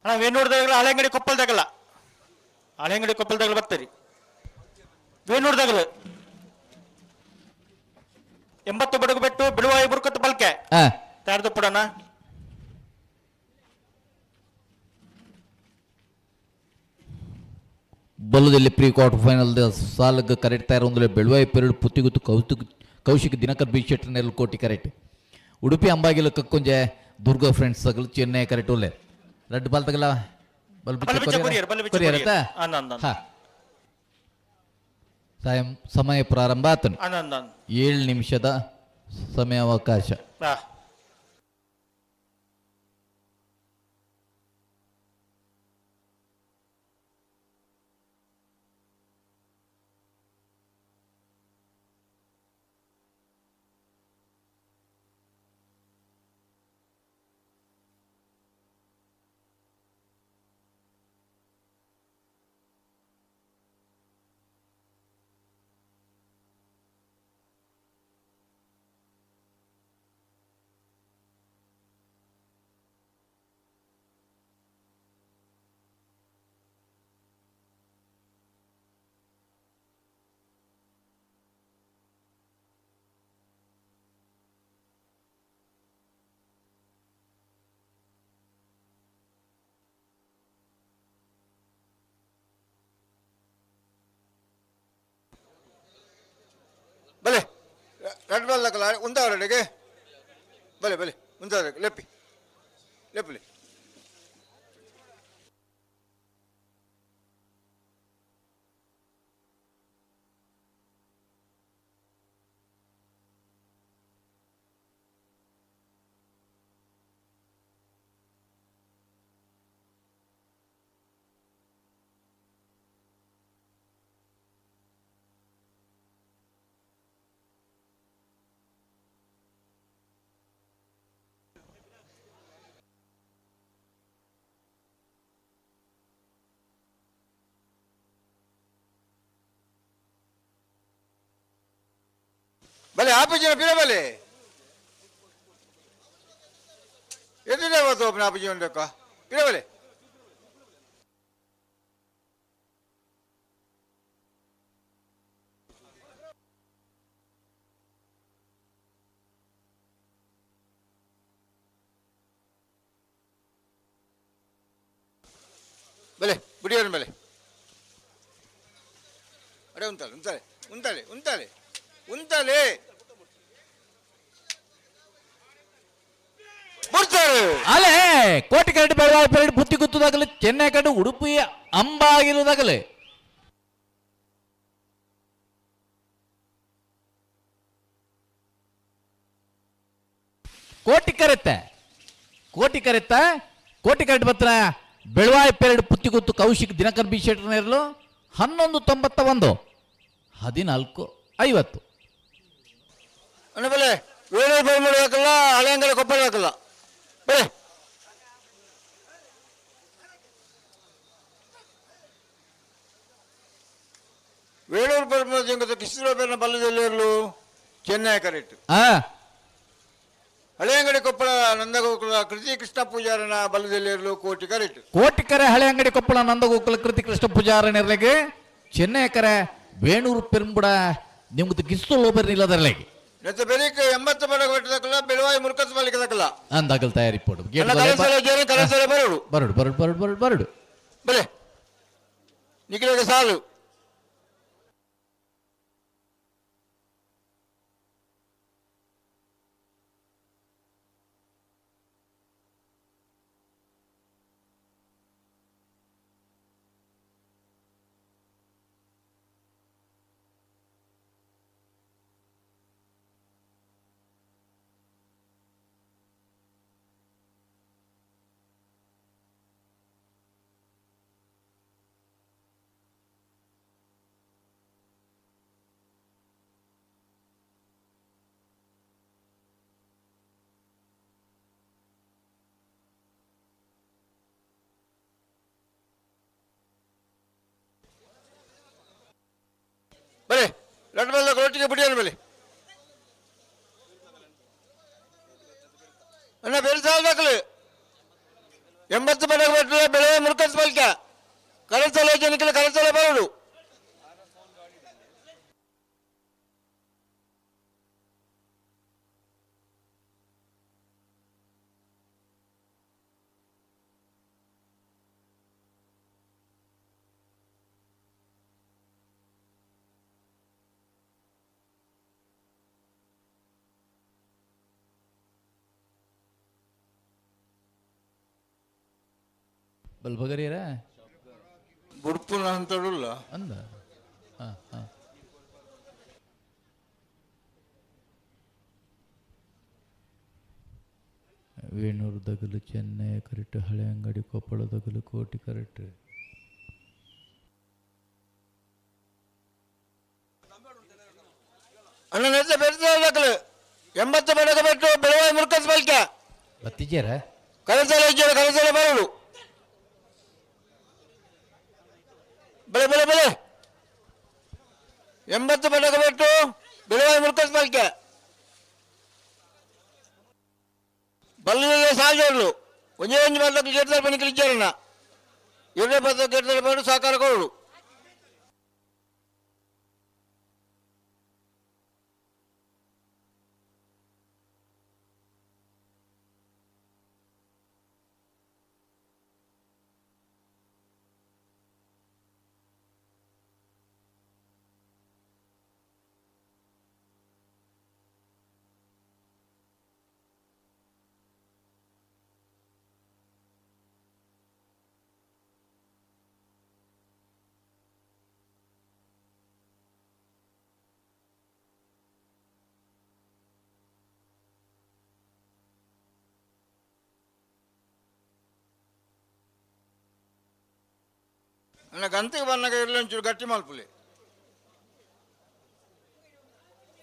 ಅಣ್ಣ ವೇಣೂರ್ದಾಗಲ್ಲ ಹಳೆಂಗಡಿ ಕೊಪ್ಪಲ್ದಾಗಲ್ಲ, ಹಳೆಂಗಡಿ ಕೊಪ್ಪಲ್ದಾಗಲ್ಲ ಬರ್ತೀರಿ. ವೇಣೂರ್ದಾಗಲ್ಲ 80 ಬಡಗು ಬೆಟ್ಟು ಬಿಡುವಾಯಿ ಬುರ್ಕತ್ತು bulk ತಯಾರ್ದು ಪಡೋಣ. ಬಲ್ಲದಲ್ಲಿ pre quarter final ಸಾಲಗ್ correct ತಯಾರು ಒಂದು ಬೆಳುವಾಯಿ ಪೆರಡು ಪುತ್ತಿಗುತ್ತು ಕೌತುಕ್ ಕೌಶಿಕ್ ದಿನಕರ್ ಬಿ ಶೆಟ್ಟರ್ ನೆಲ್ ಕೋಟಿ ಕರೆಕ್ಟ್. ಉಡುಪಿ ಅಂಬಾಗಿಲು ಕಕ್ಕೊಂಜೆ ದುರ್ಗಾ ಫ್ರೆಂಡ್ಸ್ ಸಗಲು ಚೆನ್ನೈ ಕರೆಕ್ಟ್ ಒಲ್ಲೆ ರಡ್ಡು ಬಾಲ್ ತಗಲ ಸಮಯ ಪ್ರಾರಂಭ ಆತನು 7 ನಿಮಿಷದ ಸಮಯಾವಕಾಶ. ಬಲೆ ರೆಡ್ ಬಾಲ್ ದಾಕಲ ಉಂದಾವರೆಡೆಗೆ ಬಲೆ ಬಲೆ ಉಂದಾವರೆ ಲೆಪ್ಪಿ ಲೆಪ್ಪಲಿ ಬಲೆ ಆಪುಜಿನ ಪಿರ ಬಲೆ ಎಲ್ಲಿದೆ ಅವತ್ತು ಒಬ್ಬನ ಆಪುಜಿ ಉಂಡಕ್ಕ ಪಿರ ಬಲೆ ಬಲೆ ಬುಡಿಯೋನ ಬಲೆ ಅಡೆ ಉಂತಾಳೆ ಉಂತಾಳೆ ಉಂತಾಳೆ ಉಂತಾಳೆ ಉಂತಾಳೆ ಅಲೆ ಕೋಟಿ ಕರಡು ಬೆಳಗಾವಿ ಪೆರಡು ಬುತ್ತಿ ಗುತ್ತದಾಗಲಿ ಚೆನ್ನೈ ಕಡೆ ಉಡುಪಿ ಅಂಬಾಗಿರುದಾಗಲಿ ಕೋಟಿ ಕರೆತ್ತೆ ಕೋಟಿ ಕರೆತ್ತ ಕೋಟಿ ಕರೆಟ್ ಬತ್ರ ಬೆಳವಾಯಿ ಪೆರಡು ಪುತ್ತಿ ಗುತ್ತು ಕೌಶಿಕ್ ದಿನಕರ್ ಬಿ ಶೆಟ್ಟರ್ನೇರ್ಲು 11.91 14.50. ಬೆಲೆ ವೇಣೂರು ಬೈಮೂರು ಹಾಕಲ್ಲ ಹಳೆಯಂಗಡಿ ಕೊಪ್ಪಳ ಹಾಕಲ್ಲ ಬೆಲೆ ವೇಣೂರು ಪರಮ ಕಿಶೋರ ಬೇರೆ ಬಲ್ಲದಲ್ಲಿರಲು ಚೆನ್ನೈ ಕರೆಕ್ಟ್. ಹಳೆಯಂಗಡಿ ಕೊಪ್ಪಳ ನಂದಗೋಕುಲ ಕೃತಿ ಕೃಷ್ಣ ಪೂಜಾರನ ಬಲ್ಲದಲ್ಲಿರಲು ಕೋಟಿ ಕರೆಕ್ಟ್. ಕೋಟಿ ಕರೆ ಹಳೆಯಂಗಡಿ ಕೊಪ್ಪಳ ನಂದಗೋಕುಲ ಕೃತಿ ಕೃಷ್ಣ ಪೂಜಾರನಿರ್ಲಿಗೆ ಚೆನ್ನೈ ಕರೆ ವೇಣೂರು ಪೆರುಂಬುಡ ನಿಮ್ದು ಗಿಸ್ತು ಲೋಬರ್ ನಿಲ್ಲದರ್ಲಿಗೆ ನೆತ್ತ ಬೆಳಿಗ್ಗೆ 80 ಬಡಗ ಬೆಟ್ಟದಕ್ಕಲ್ಲ ಬೆಳವಾಯಿ ಮುರುಕತ್ ಬಾಲಿಕದಕ್ಕಲ್ಲ ಅಂದಾಗಲ್ ತಯಾರಿ ಪೋಡು ಬರಡು ಬರಡು ಬರಡು ಬರಡು ಬರಡು ಬರಡು ಬಲೆ ನಿಖಿಲಗೆ ಸಾಲು ಬಲೆ ಲಡ್ಡು ಬಲ್ಲ ರೊಟ್ಟಿಗೆ ಬಿಡಿಯೋಣ ಬಲೆ ಅಣ್ಣ ಬೇರೆ ಸಾಲ 80 ಬಡಗ ಬೆಟ್ಟಲ ಬೆಳೆ ಮುರುಕತ್ ಬಲ್ಕ ಕರಸಲ ಜನಕ್ಕೆ ಕರಸಲ ಬರಡು ಬಲ್ಬಗರಿಯರ ಬುಡ್ಪುನ ಅಂತಡುಲ್ಲ ಅಂದ. ಹಾಂ ಹಾಂ. ವೇಣೂರು ದಗಲು ಚೆನ್ನೈ ಕರೆಕ್ಟ್, ಹಳೆ ಅಂಗಡಿ ಕೊಪ್ಪಳ ದಗಲು ಕೋಟಿ ಕರೆಕ್ಟ್. ಅಣ್ಣ ನೆತ್ತ ಬೆರ್ತದಕ್ಕಲು 80 ಬಡಕ ಬೆಟ್ಟು ಬೆಳವಾಯಿ ಮುರ್ಕಸ್ ಬಲ್ಕ ಬತ್ತಿಜ್ಯಾರ ಕಲಸಲ ಇಜ್ಜರ ಕಲಸಲ ಬರಡು ಬೆಳೆ ಬೆಳೆ ಬೆಳೆ 80 ಬಡಕ ಬೆಟ್ಟು ಬೆಳವಾಯಿ ಮುರ್ಕಸ್ ಬಲ್ಕ ಬಲ್ಲ ಸಾಜೋರ್ಲು ಒಂಜೇ ಒಂಜಿ ಬಲ್ಲಕ್ಕೆ ಗೇಟ್ದಾರ ಬನ್ನಿ ಇಜ್ಜಾರಣ್ಣ ಎರಡೇ ಬತ್ತ ಗೇಟ್ದಾರ ಬರಡು ಸಹಕಾರ ಕೊಡು. ಅಣ್ಣ ಗಂತಿಗೆ ಬನ್ನಾಗ ಇರಲಿ ಒಂಚೂರು ಗಟ್ಟಿ ಮಲ್ಪುಲಿ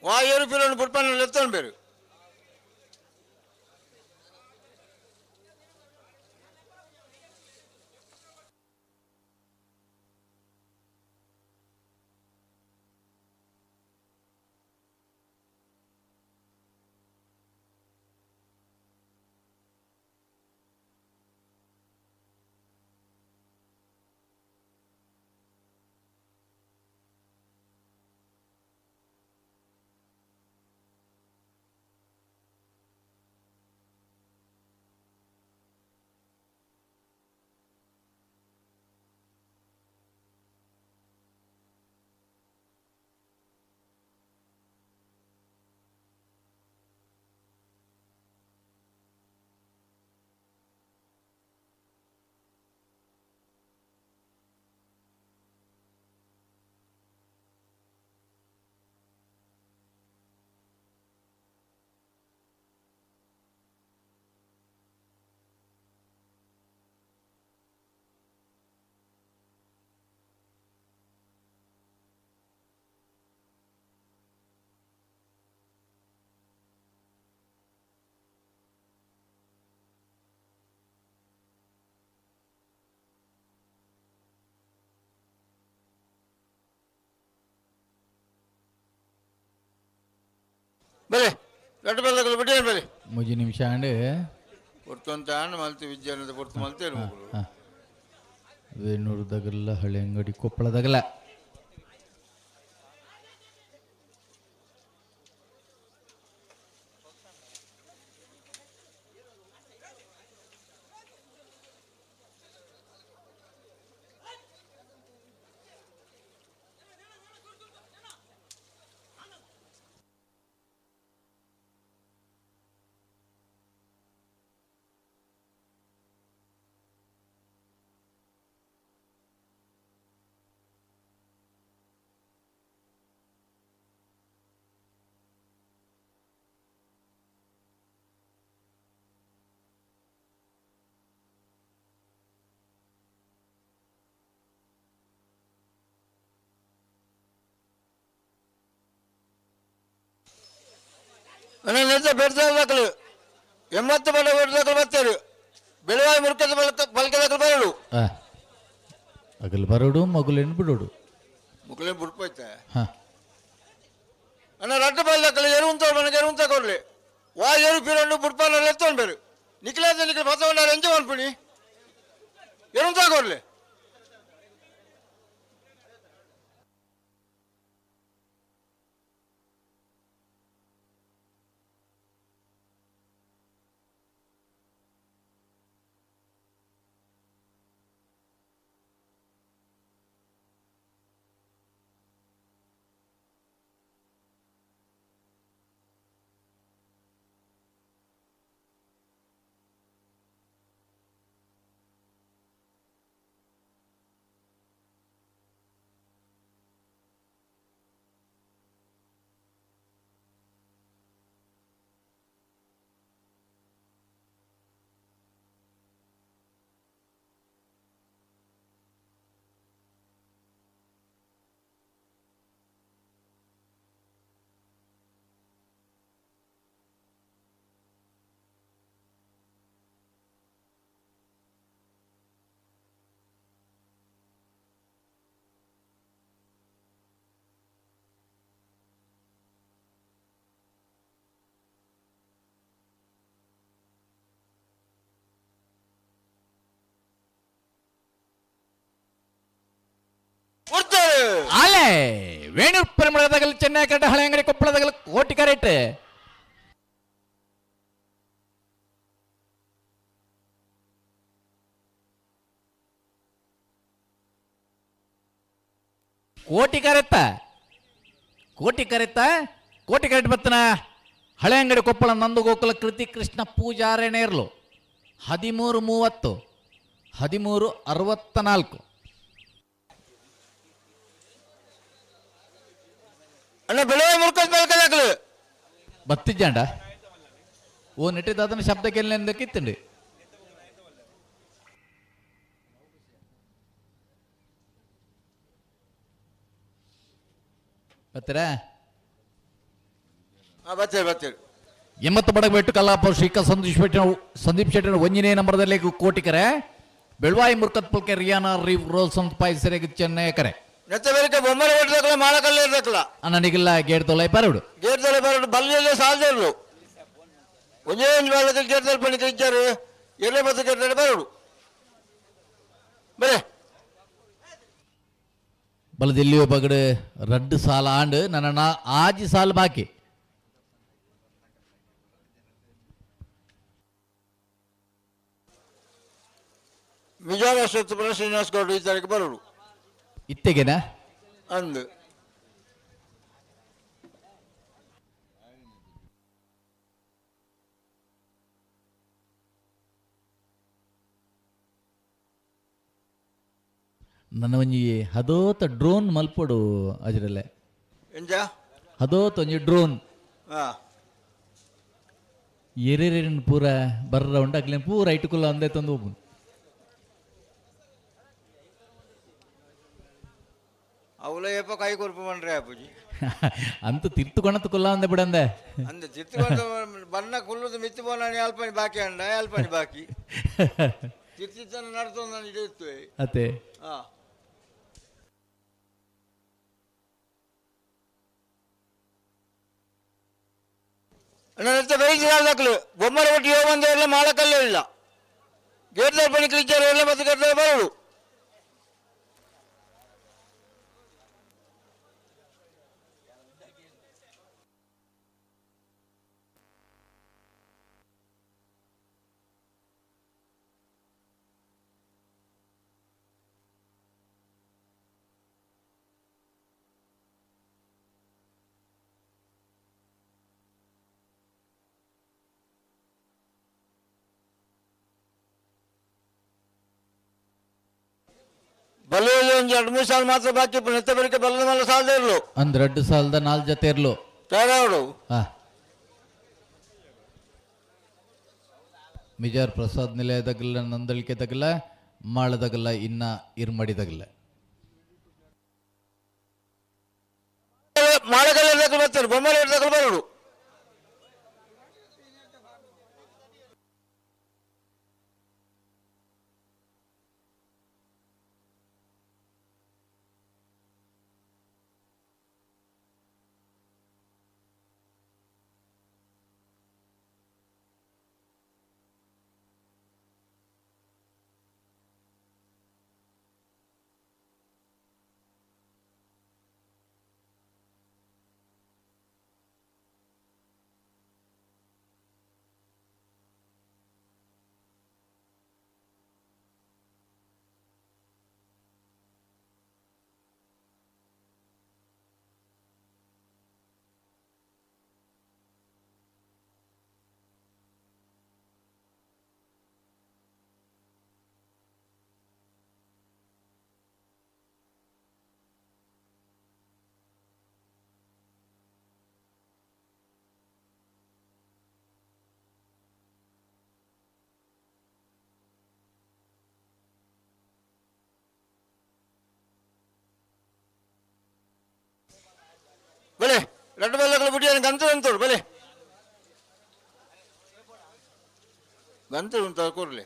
ವಾ ಏರು ಪಿಲೋನು ಪುಟ್ಪನ್ನ ಎತ್ತೊಂಡು ಬೇರು. ಬಲೆ ದೊಡ್ಡ ಬಲ್ಲ ಬಿಡಿ ಬಲೆ ಮುಜಿ ನಿಮಿಷ ಅಂಡ್ ಪೊರ್ತು ಅಂತ ಆಂಡ್ ಮಲ್ತಿ ವಿದ್ಯಾನಂದ ಪೊರ್ತು ಮಲ್ತೇರು ಮಕ್ಕಳು. ವೇಣೂರು ದಗಲ್ಲ ಹಳೆ ಅಂಗಡಿ ಕೊಪ್ಪಳ ದಗಲ. ನೆತ್ತ ಬೆಡ್ದಕ್ಕಲು 80 ಬಡ ಬೆಡ್ದಕ್ಕಲು ಬರ್ತಾರೆ ಬೆಳವಾಯಿ ಮುರುಕದ ಬಲಕ ಬಲಕದಕ್ಕಲು ಬರಡು. ಅಗಲ್ ಬರೋಡು ಮಗುಲೇನು ಬಿಡೋಡು ಮುಕ್ಕಲೇನು ಬುಡ್ಪೋಯ್ತ. ಹಾಂ. ಅಣ್ಣ ರಡ್ಡು ಬಲ್ಲಕ್ಕಲು ಎರುವಂತ ಮನೆಗೆ ಎರುವಂತ ಕೊಡ್ಲಿ ವಾ ಎರು ಪಿರಣ್ಣು ಬುಡ್ಪಾನ ಎತ್ತೊಂಡು ಬೇರು ನಿಖಿಲಾದ ನಿಖಿಲ್ ಬಸವಣ್ಣ ಎಂಜ ಮನ್ಪುಣಿ ಎರುವಂತ ಕೊಡ್ಲಿ. ವೇಣೂರ್ ಪರಿಮಳದಗಲ್ ಚೆನ್ನೈ ಕರೆಟ್ ಹಳೆಯಂಗಡಿ ಕೊಪ್ಪಳದಗಲ್ ಕೋಟಿ ಕರೆಟ್. ಕೋಟಿ ಕರೆತ್ತ, ಕೋಟಿ ಕರೆತ್ತ, ಕೋಟಿ ಕರೆಟ್ ಬತ್ತನ ಹಳೆಯಂಗಡಿ ಕೊಪ್ಪಳ ನಂದಗೋಕುಲ ಕೃತಿ ಕೃಷ್ಣ ಪೂಜಾರಣೇರ್ಲು 13:30, 13:64. ಅಣ್ಣ ಬೆಳೆ ಮುರ್ಕದ್ ಬೆಳ್ಕದಾಕ್ಲು. ಬತ್ತಿಜ್ಜಾಂಡ ಓ ನೆಟ್ಟಿದಾದನ ಶಬ್ದ ಕೇಳಲೆಂದಕ್ಕಿತ್ತಂಡು. ಬತ್ತರ? ಬತ್ತೀರಿ ಬತ್ತೀರಿ. 80 ಬಡಗಬೆಟ್ಟು ಕಲ್ಲಾಪುರ ಶ್ರೀಕಾ ಸಂದೀಪ್ ಶೆಟ್ಟಿ, ಸಂದೀಪ್ ಶೆಟ್ಟಿನ ಒಂಜನೇ ನಂಬರ್ದಲ್ಲಿ ಕೋಟಿಕರೆ. ಬೆಳ್ವಾಯಿ ಮುರ್ಕತ್ ಪಲ್ಕೆ ರಿಯಾನ ರೀವ್ ರೋಲ್ಸ್ ಅಂತ ಪಾಯಿಸರೆಗೆ ಚೆನ್ನೈ ಕರೆ. ನೆತ್ತ ಬೇರೆ ಬೊಮ್ಮಲ ಹೊಟ್ಟದಕ್ಕಲ್ಲ ಮಾಳಕಲ್ಲ ಇರ್ದಕ್ಕಲ್ಲ. ಅನ್ನನಿಗಿಲ್ಲ ಗೇಟ್ ತೊಲೈ ಬರಡು. ಗೇಟ್ ತೊಲೆ ಬರಡು ಬಲ್ಲೆಲ್ಲ ಸಾಲದೇ ಇರ್ಲು. ಒಂದೇ ಒಂದು ಬಾಲಕ್ಕೆ ಗೇಟ್ ತೊಲೆ ಪಣಿ ಇಚ್ಚಾರು ಎಲ್ಲೇ ಬತ್ತು ಗೇಟ್ ತೊಲೆ ಬರಡು ಬರೇ. ಬಲದಿಲ್ಲಿಯೋ ಬಗಡು ರಡ್ಡು ಸಾಲ ಆಂಡು ನನ್ನ ಆಜಿ ಸಾಲ ಬಾಕಿ. ಮಿಜಾರ ಅಶ್ವತ್ಥಪುರ ಶ್ರೀನಿವಾಸ್ ಗೌಡ ಈ ತಾರೀಕು ಬರಡು. ಇತ್ತೆಗೆನ ಅಂದು ನನ್ನ ಒಂಜಿ ಹದೋತ ಡ್ರೋನ್ ಮಲ್ಪೊಡು ಅಜ್ರಲ್ಲೆ. ಎಂಜ? ಹದೋತ ಒಂಜಿ ಡ್ರೋನ್. ಎರೆರೆನ್ ಪೂರ ಬರ್ರ ಉಂಡು ಅಕ್ಲೇನ್ ಪೂರ ಇಟ್ಟುಕುಲ್ಲ ಅಂದೇ ತಂದು ಹೋಗ್ಬೋದು. ಅವಲ ಏಪ ಕೈ ಕೊರ್ಪು ಮಂಡ್ರೆ ಅಪ್ಪುಜಿ. ಅಂತ ತಿರ್ತು ಕೊಣತು ಕುಲ್ಲ ಅಂದೆ ಬಿಡಂದೆ. ಅಂದೆ ತಿರ್ತು ಬಣ್ಣ ಕುಲ್ಲುದು ಮಿತ್ತು ಪೋನಾನಿ ಅಲ್ಪನಿ ಬಾಕಿ ಅಂಡ ಅಲ್ಪನಿ ಬಾಕಿ ತಿರ್ತಿತ್ತನ ನಡ್ತೊಂದು ನಾನು ಇತ್ತು. ಅತ್ತೆ. ನನ್ನ ಬೆಳಿಗ್ಗೆ ಬೊಮ್ಮರ ಒಟ್ಟು ಯೋ ಬಂದ ಎಲ್ಲ ಮಾಳಕಲ್ಲೇ ಇಲ್ಲ ಗೇಟ್ ಪಣಿ ಕ್ಲಿಚ್ಚರ್ ಎಲ್ಲ ಮತ್ತು ಗೇಟ್ ಬರಡು. ಬಲ್ಲೆಯಲ್ಲಿ ಒಂದು ಎರಡು ಮೂರು ಸಾಲ ಮಾತ್ರ ಬಾಕಿ ನೆತ್ತ ಬಳಿಕ ಬಲ್ಲದ ಮಲ್ಲ ಸಾಲದೇ ಇರಲು. ಅಂದ್ ರಡ್ಡು ಸಾಲದ ನಾಲ್ ಜೊತೆ ಇರ್ಲು. ತಯಾರಾವಡು. ಮಿಜಾರ್ ಪ್ರಸಾದ್ ನಿಲಯದಾಗಲ್ಲ ನಂದಳಿಕೆ ತಗಲ ಮಾಳದಾಗಲ್ಲ ಇನ್ನ ಇರ್ಮಡಿ ತಗಲ. ಮಾಳಗಲ್ಲ ಬರ್ತಾರೆ ಬೊಮ್ಮಲ ಬರೋಡು. ಬಲೆ ರಡ್ಡು ಬಲ್ಲಗಳು ಬಿಡಿ ಗಂತ ಉಂಟು ಬಲೆ ಗಂತ ಉಂಟು ಕೊರ್ಲಿ.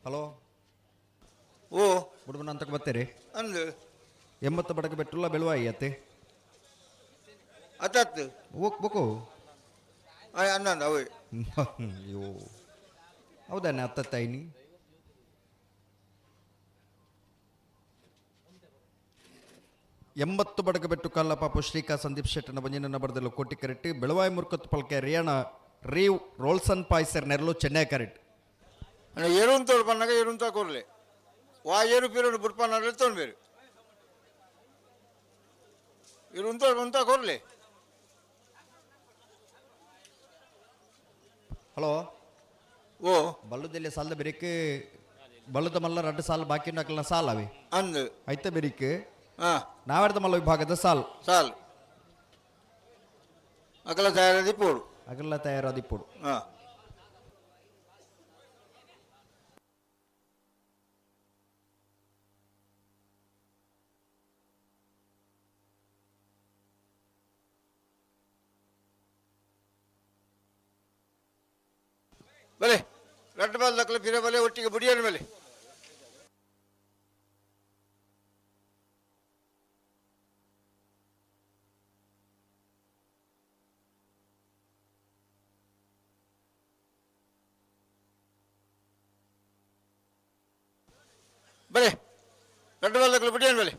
ಹಲೋ. ಓ ಬುಡ್ಬನ ಅಂತಕ್ಕೆ ಬರ್ತೀರಿ? ಅಂದು 80 ಬಡಕ ಬೆಟ್ಟುಲ್ಲ ಬೆಳುವಾಯಿ ಅತ್ತೆ. ಅತ್ತತ್ತು ಓಕ್ ಬೊಕು ಅನ್ನ ಅವೇ. ಅಯ್ಯೋ ಹೌದಾನೆ ಅತ್ತತ್ತಾಯಿನಿ. 80 ಬಡಕ ಬೆಟ್ಟು ಕಲ್ಲಪಾಪು ಶ್ರೀಕಾ ಸಂದೀಪ್ ಶೆಟ್ಟನ ಬಂಜಿನ ಬರದಲ್ಲೂ ಕೋಟಿ ಕರೆಕ್ಟ್ ಬೆಳವಾಯಿ ಮುರ್ಕತ್ತು ಪಲ್ಕೆ ರಿಯಾಣ ರೀವ್ ರೋಲ್ಸನ್ ಪಾಯ್ಸರ್ ನೆರಳು ಚೆನ್ನೈ ಕರೆಕ್ಟ್. ಅಣ್ಣ ಏರುಂತೋಡು ಪನ್ನಾಗ ಏರುಂತ ಕೊರ್ಲೆ ವಾ ಏರು ಪೀರೋಡು ಬುಡ್ಪನ್ನ ತೊಂಬೇರು ಏರುಂತೋಡು ಬಂತ ಕೊರ್ಲೆ. ಹಲೋ. ಓ ಬಲ್ಲುದೆಲ್ಲ ಸಾಲದ ಬೆರಿಕ್ ಬಲ್ಲದ ಮಲ್ಲ ರಡ್ಡು ಸಾಲ ಬಾಕಿ ಹಾಕಲ್ಲ ಸಾಲ ಅವೆ ಅಂದು ಐತ ಬೆರಿಕ್ ಹಾಂ ನಾವೆರ್ದ ಮಲ್ಲ ವಿಭಾಗದ ಸಾಲ್ ಸಾಲ್ ಅಗಲ ತಯಾರಾದಿಪ್ಪೋಡು ಅಗಲ ತಯಾರಾದಿಪ್ಪೋಡು. ಹಾಂ ಬಲೆ ರಡ್ಡು ಬಾಲ್ ದಕ್ಕಲ ಪಿರ ಬಲೆ ಒಟ್ಟಿಗೆ ಬುಡಿಯರ ಮೇಲೆ. ಬಲೆ ರಡ್ಡು ಬಾಲ್ ದಕ್ಕಲ ಬುಡಿಯರ ಮೇಲೆ.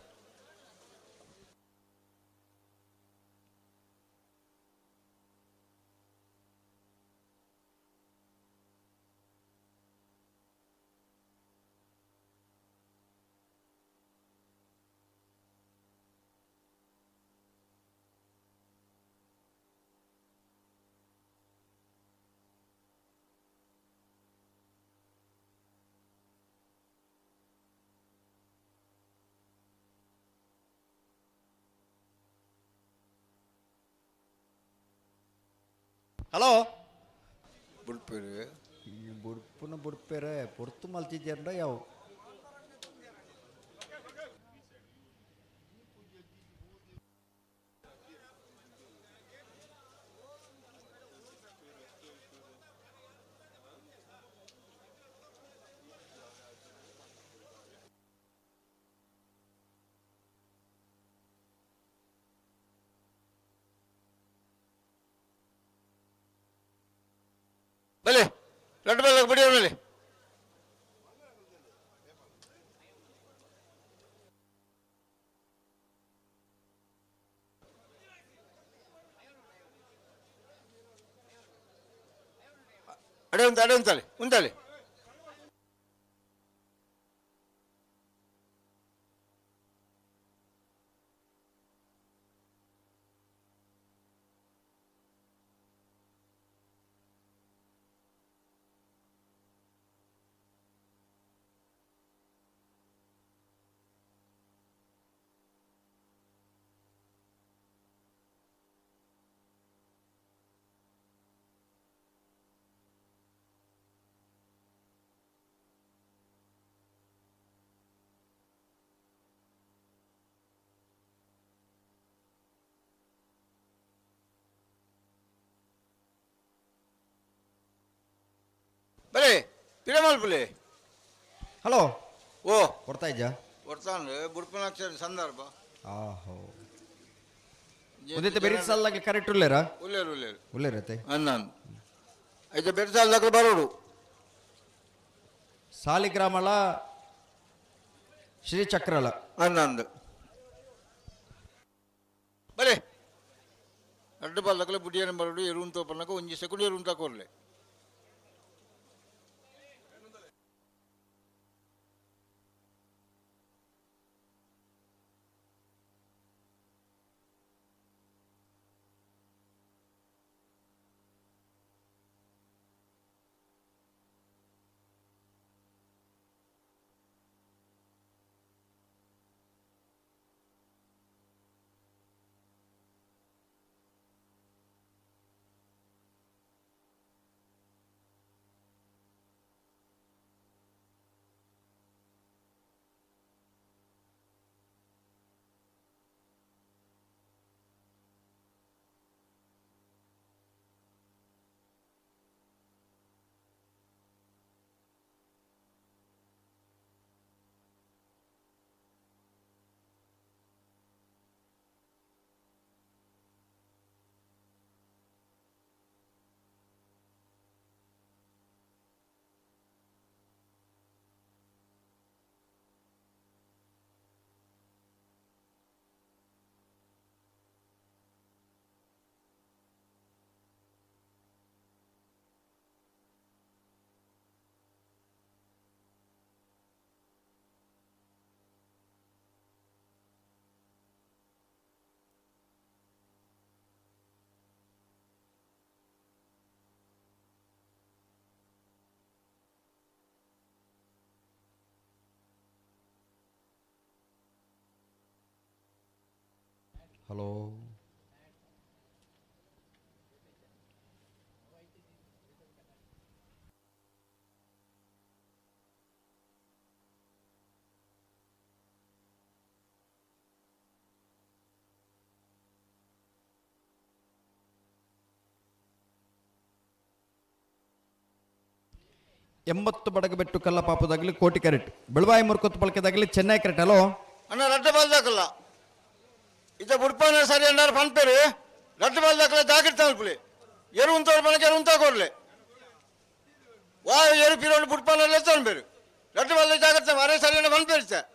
ಹಲೋ. ಬುಡ್ಪೇರು ಈ ಬುಡ್ಪುನ ಬುಡ್ಪೇರೆ ಪೊರ್ತು ಮಲ್ತಿದ್ಯಂಡ ಯಾವ ಬಲೆ ರಡ್ಡು ಬಾಲ್ ಬಡಿಯರ ಮೇಲೆ. ಅಡೆ ಉಂತ ಅಡೆ ಉಂತಾಲೆ ಉಂತಾಲೆ. ಬಲೆ ಪಿರಮಲ್ಪುಲೆ. ಹಲೋ. ಓ ಕೊಡ್ತಾ ಇದ್ಯಾ? ಕೊಡ್ತಾನೆ ಬುಡ್ಪನಾಕ್ಷರ ಸಂದರ್ಭ. ಆಹೋ ಉದಿತ ಬೇರೆ ಸಾಲಾಗಿ ಕರೆಕ್ಟ್ ಉಲ್ಲೇರಾ? ಉಲ್ಲೇರು ಉಲ್ಲೇರು ಉಲ್ಲೇರತ್ತೆ. ಅನ್ನ ಐತೆ ಬೇರೆ ಸಾಲದಾಗ ಬರೋಡು. ಸಾಲಿಗ್ರಾಮಲ ಶ್ರೀಚಕ್ರಲ ಅನ್ನಂದು ಬಲೆ ರಡ್ಡು ಬಾಲ್ದಕಲೆ ಬುಡಿಯನ ಬರೋಡು ಎರುವಂತ ಪನ್ನಕ ಒಂಜಿ ಸೆಕೆಂಡ್ ಎರುವಂತ ಕೊರ್ಲೆ. ಹಲೋ 80 ಬಡಗಬೆಟ್ಟು ಕಲ್ಲಪಾಪದಾಗಲಿ ಕೋಟಿ carrot Belvai ಮುರ್ಕೊತ್ತು ಪಳಕೆದಾಗಲಿ Chennai carrot. Hello ಅಣ್ಣ ರಡ್ಡು ಬಾಲ್ದಾಕಲ್ಲ ಇತ್ತ ಬುಡ್ಪಾನ ಸರಿ ಅಣ್ಣಾರು ಪನ್ಪೇರು ರಡ್ಡು ಬಾಲ್ದಾಕಲ್ಲ ಜಾಗ್ರತೆ ಅನ್ಪುಲಿ ಎರು ಉಂತವ್ರು ಪನಕ್ಕೆ ಎರು ಉಂತ ಕೊಡ್ಲಿ ವಾ ಎರು ಪಿರೋಡು ಬುಡ್ಪಾನ ಎತ್ತನ್ಪೇರು ರಡ್ಡು ಬಾಲ್ದ ಜಾಗ್ರತೆ ಅರೆ ಸರಿ ಅಣ್ಣ ಪನ್ಪೇರು ಸರ್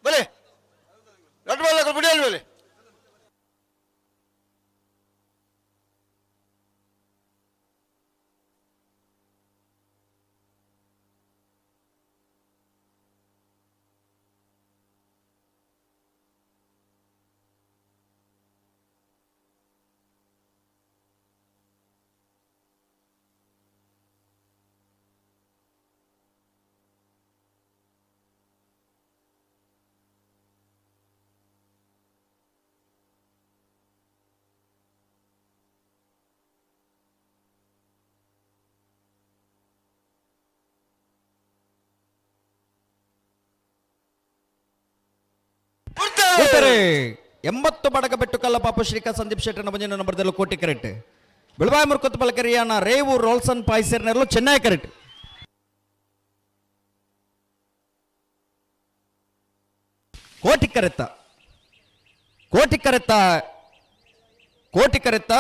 ಬಲೆ ರಡ್ಡು ಬಾಲ್ದಾಕಲ್ ಬಿಡಿಯಲ್ ಬಲೆ. ಉತ್ತರೆ 80 ಬಡಗಬೆಟ್ಟು ಕಲ್ಲಪಾಪ ಶ್ರೀಕಾ ಸಂದೀಪ್ ಶೆಟ್ಟರ್ ಬಂಜಿನ ನಂಬರ್ದಲ್ಲೂ ಕೋಟಿ ಕರೆಕ್ಟ್. ಬೆಳವಾಯಿ ಮುರ್ಕೊತ್ತು ಪಲಕರಿಯಾನ ರೇವು ರೋಲ್ಸನ್ ಪಾಯ್ಸರ್ನಲ್ಲೂ ಚೆನ್ನೈ ಕರೆಕ್ಟ್. ಕೋಟಿ ಕರೆತ್ತ ಕೋಟಿ ಕರೆತ್ತ ಕೋಟಿ ಕರೆತ್ತ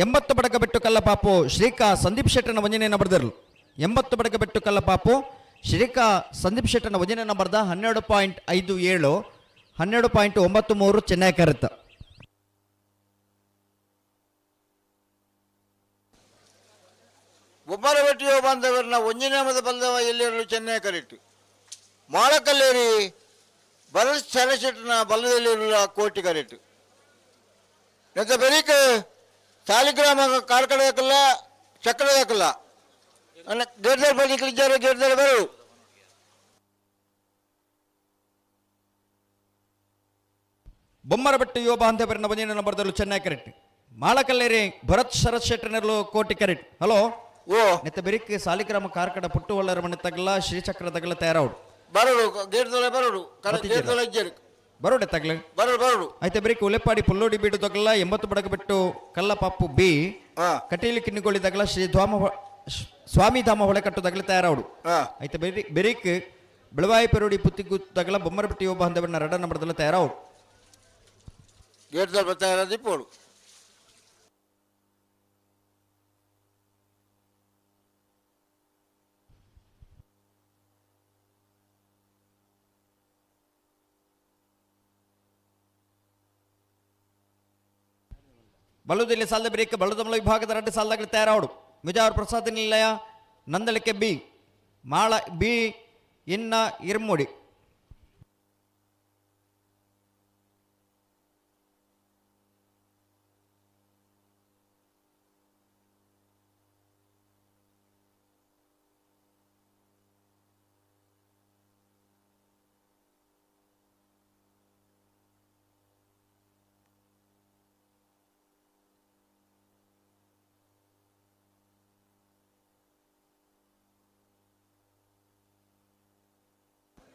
80 ಬಡಗಬೆಟ್ಟು ಕಲ್ಲಪಾಪು ಶ್ರೀಕಾ ಸಂದೀಪ್ ಶೆಟ್ಟರ್ನ ವಂಜನೆ ನಂಬರ್ದರ್ಲು 80 ಬಡಗಬೆಟ್ಟು ಕಲ್ಲಪಾಪು ಶ್ರೀಕಾ ಸಂದೀಪ್ ಶೆಟ್ಟರ್ನ ವಂಜನೆ ನಂಬರ್ದ 12.57 12.93 ಚೆನ್ನೈ ಕರೆತ್ತ. ಒಬ್ಬರ ಬೆಟ್ಟಿಯೋ ಬಾಂಧವರನ್ನ ಒಂಜಿನಾಮದ ಬಲ್ಲವ ಎಲ್ಲಿರಲು ಚೆನ್ನೈ ಕರೆಕ್ಟ್. ಮಾಳಕಲ್ಲೇರಿ ಭರತ್ ಶರಶೆಟ್ಟನ ಬಲ್ಲದಲ್ಲಿರಲು ಕೋಟಿ ಕರೆಕ್ಟ್. ನೆತ್ತ ಬೆರೀಕ್ ಸಾಲಿಗ್ರಾಮ ಕಾರ್ಕಳದಕ್ಕಲ್ಲ ಚಕ್ರದಕ್ಕಲ್ಲ ಅನ್ನ ಗೇರ್ದರ್ ಬಲಿಕ್ಲಿದ್ದಾರೆ ಗೇರ್ದರ್ ಬರು. ಬೊಮ್ಮರಬೆಟ್ಟು ಯುವ ಬಾಂಧವರನ್ನ ಬಂದಿನ ನಂಬರ್ದಲ್ಲೂ ಚೆನ್ನೈ ಕರೆಕ್ಟ್. ಮಾಳಕಲ್ಲೇರಿ ಭರತ್ ಶರತ್ ಶೆಟ್ಟರ್ನಲ್ಲೂ ಕೋಟಿ ಕರೆಕ್ಟ್. ಹಲೋ ಓ ನೆತ್ತ ಬೆರಿಕ್ ಸಾಲಿಗ್ರಾಮ ಕಾರ್ಕಡ ಪುಟ್ಟುವಳ್ಳರ ಮನೆ ತಗಲ ಶ್ರೀಚಕ್ರ ತಗಲ ತಯಾರೌಡು ಬರಡು ಗೇರ್ದೊಳೆ ಬರಡು ಗೇರ್ದೊಳೆ ಇಜ್ಜರು ಬರೋಡೆ ತಗಲ ಬರಡು ಬರಡು. ಆಯ್ತಾ ಬೆರಿಕ್ ಉಲೆಪಾಡಿ ಪುಲ್ಲೋಡಿ ಬೀಡು ತಗಲ 80 ಬಡಗಬೆಟ್ಟು ಕಲ್ಲಪಾಪು ಬಿ ಕಟೀಲು ಕಿನ್ನಿಗೋಳಿ ತಗಲ ಶ್ರೀ ಧಾಮ ಸ್ವಾಮಿ ಧಾಮ ಹೊಳೆಕಟ್ಟು ತಗಲ ತಯಾರೌಡು. ಆಯ್ತಾ ಬೆರಿಕ್ ಬೆಳವಾಯಿ ಪೆರೋಡಿ ಪುತ್ತಿಗು ತಗಲ ಬೊಮ್ಮರಬೆಟ್ಟು ಯುವ ಬಾಂಧವರನ್ನ ರಡ ನಂಬರ್ದಲ್ಲ ತಯಾರೌಡು. ಗೇರ್ದೊಳೆ ತಯಾರ ಇಪ್ಪೋಡು. ಬಲುದಿಲ್ಲಿ ಸಾಲದ ಬ್ರೇಕ್ ಬಲುದಮಲ ವಿಭಾಗದ ರಡ್ಡು ಸಾಲದಾಗಲಿ ತಯಾರಾವಡು. ಮಿಜಾವರ್ ಪ್ರಸಾದ್ ನಿಲಯ ನಂದಳಿಕೆ ಬಿ ಮಾಳ ಬಿ ಇನ್ನ ಇರ್ಮುಡಿ.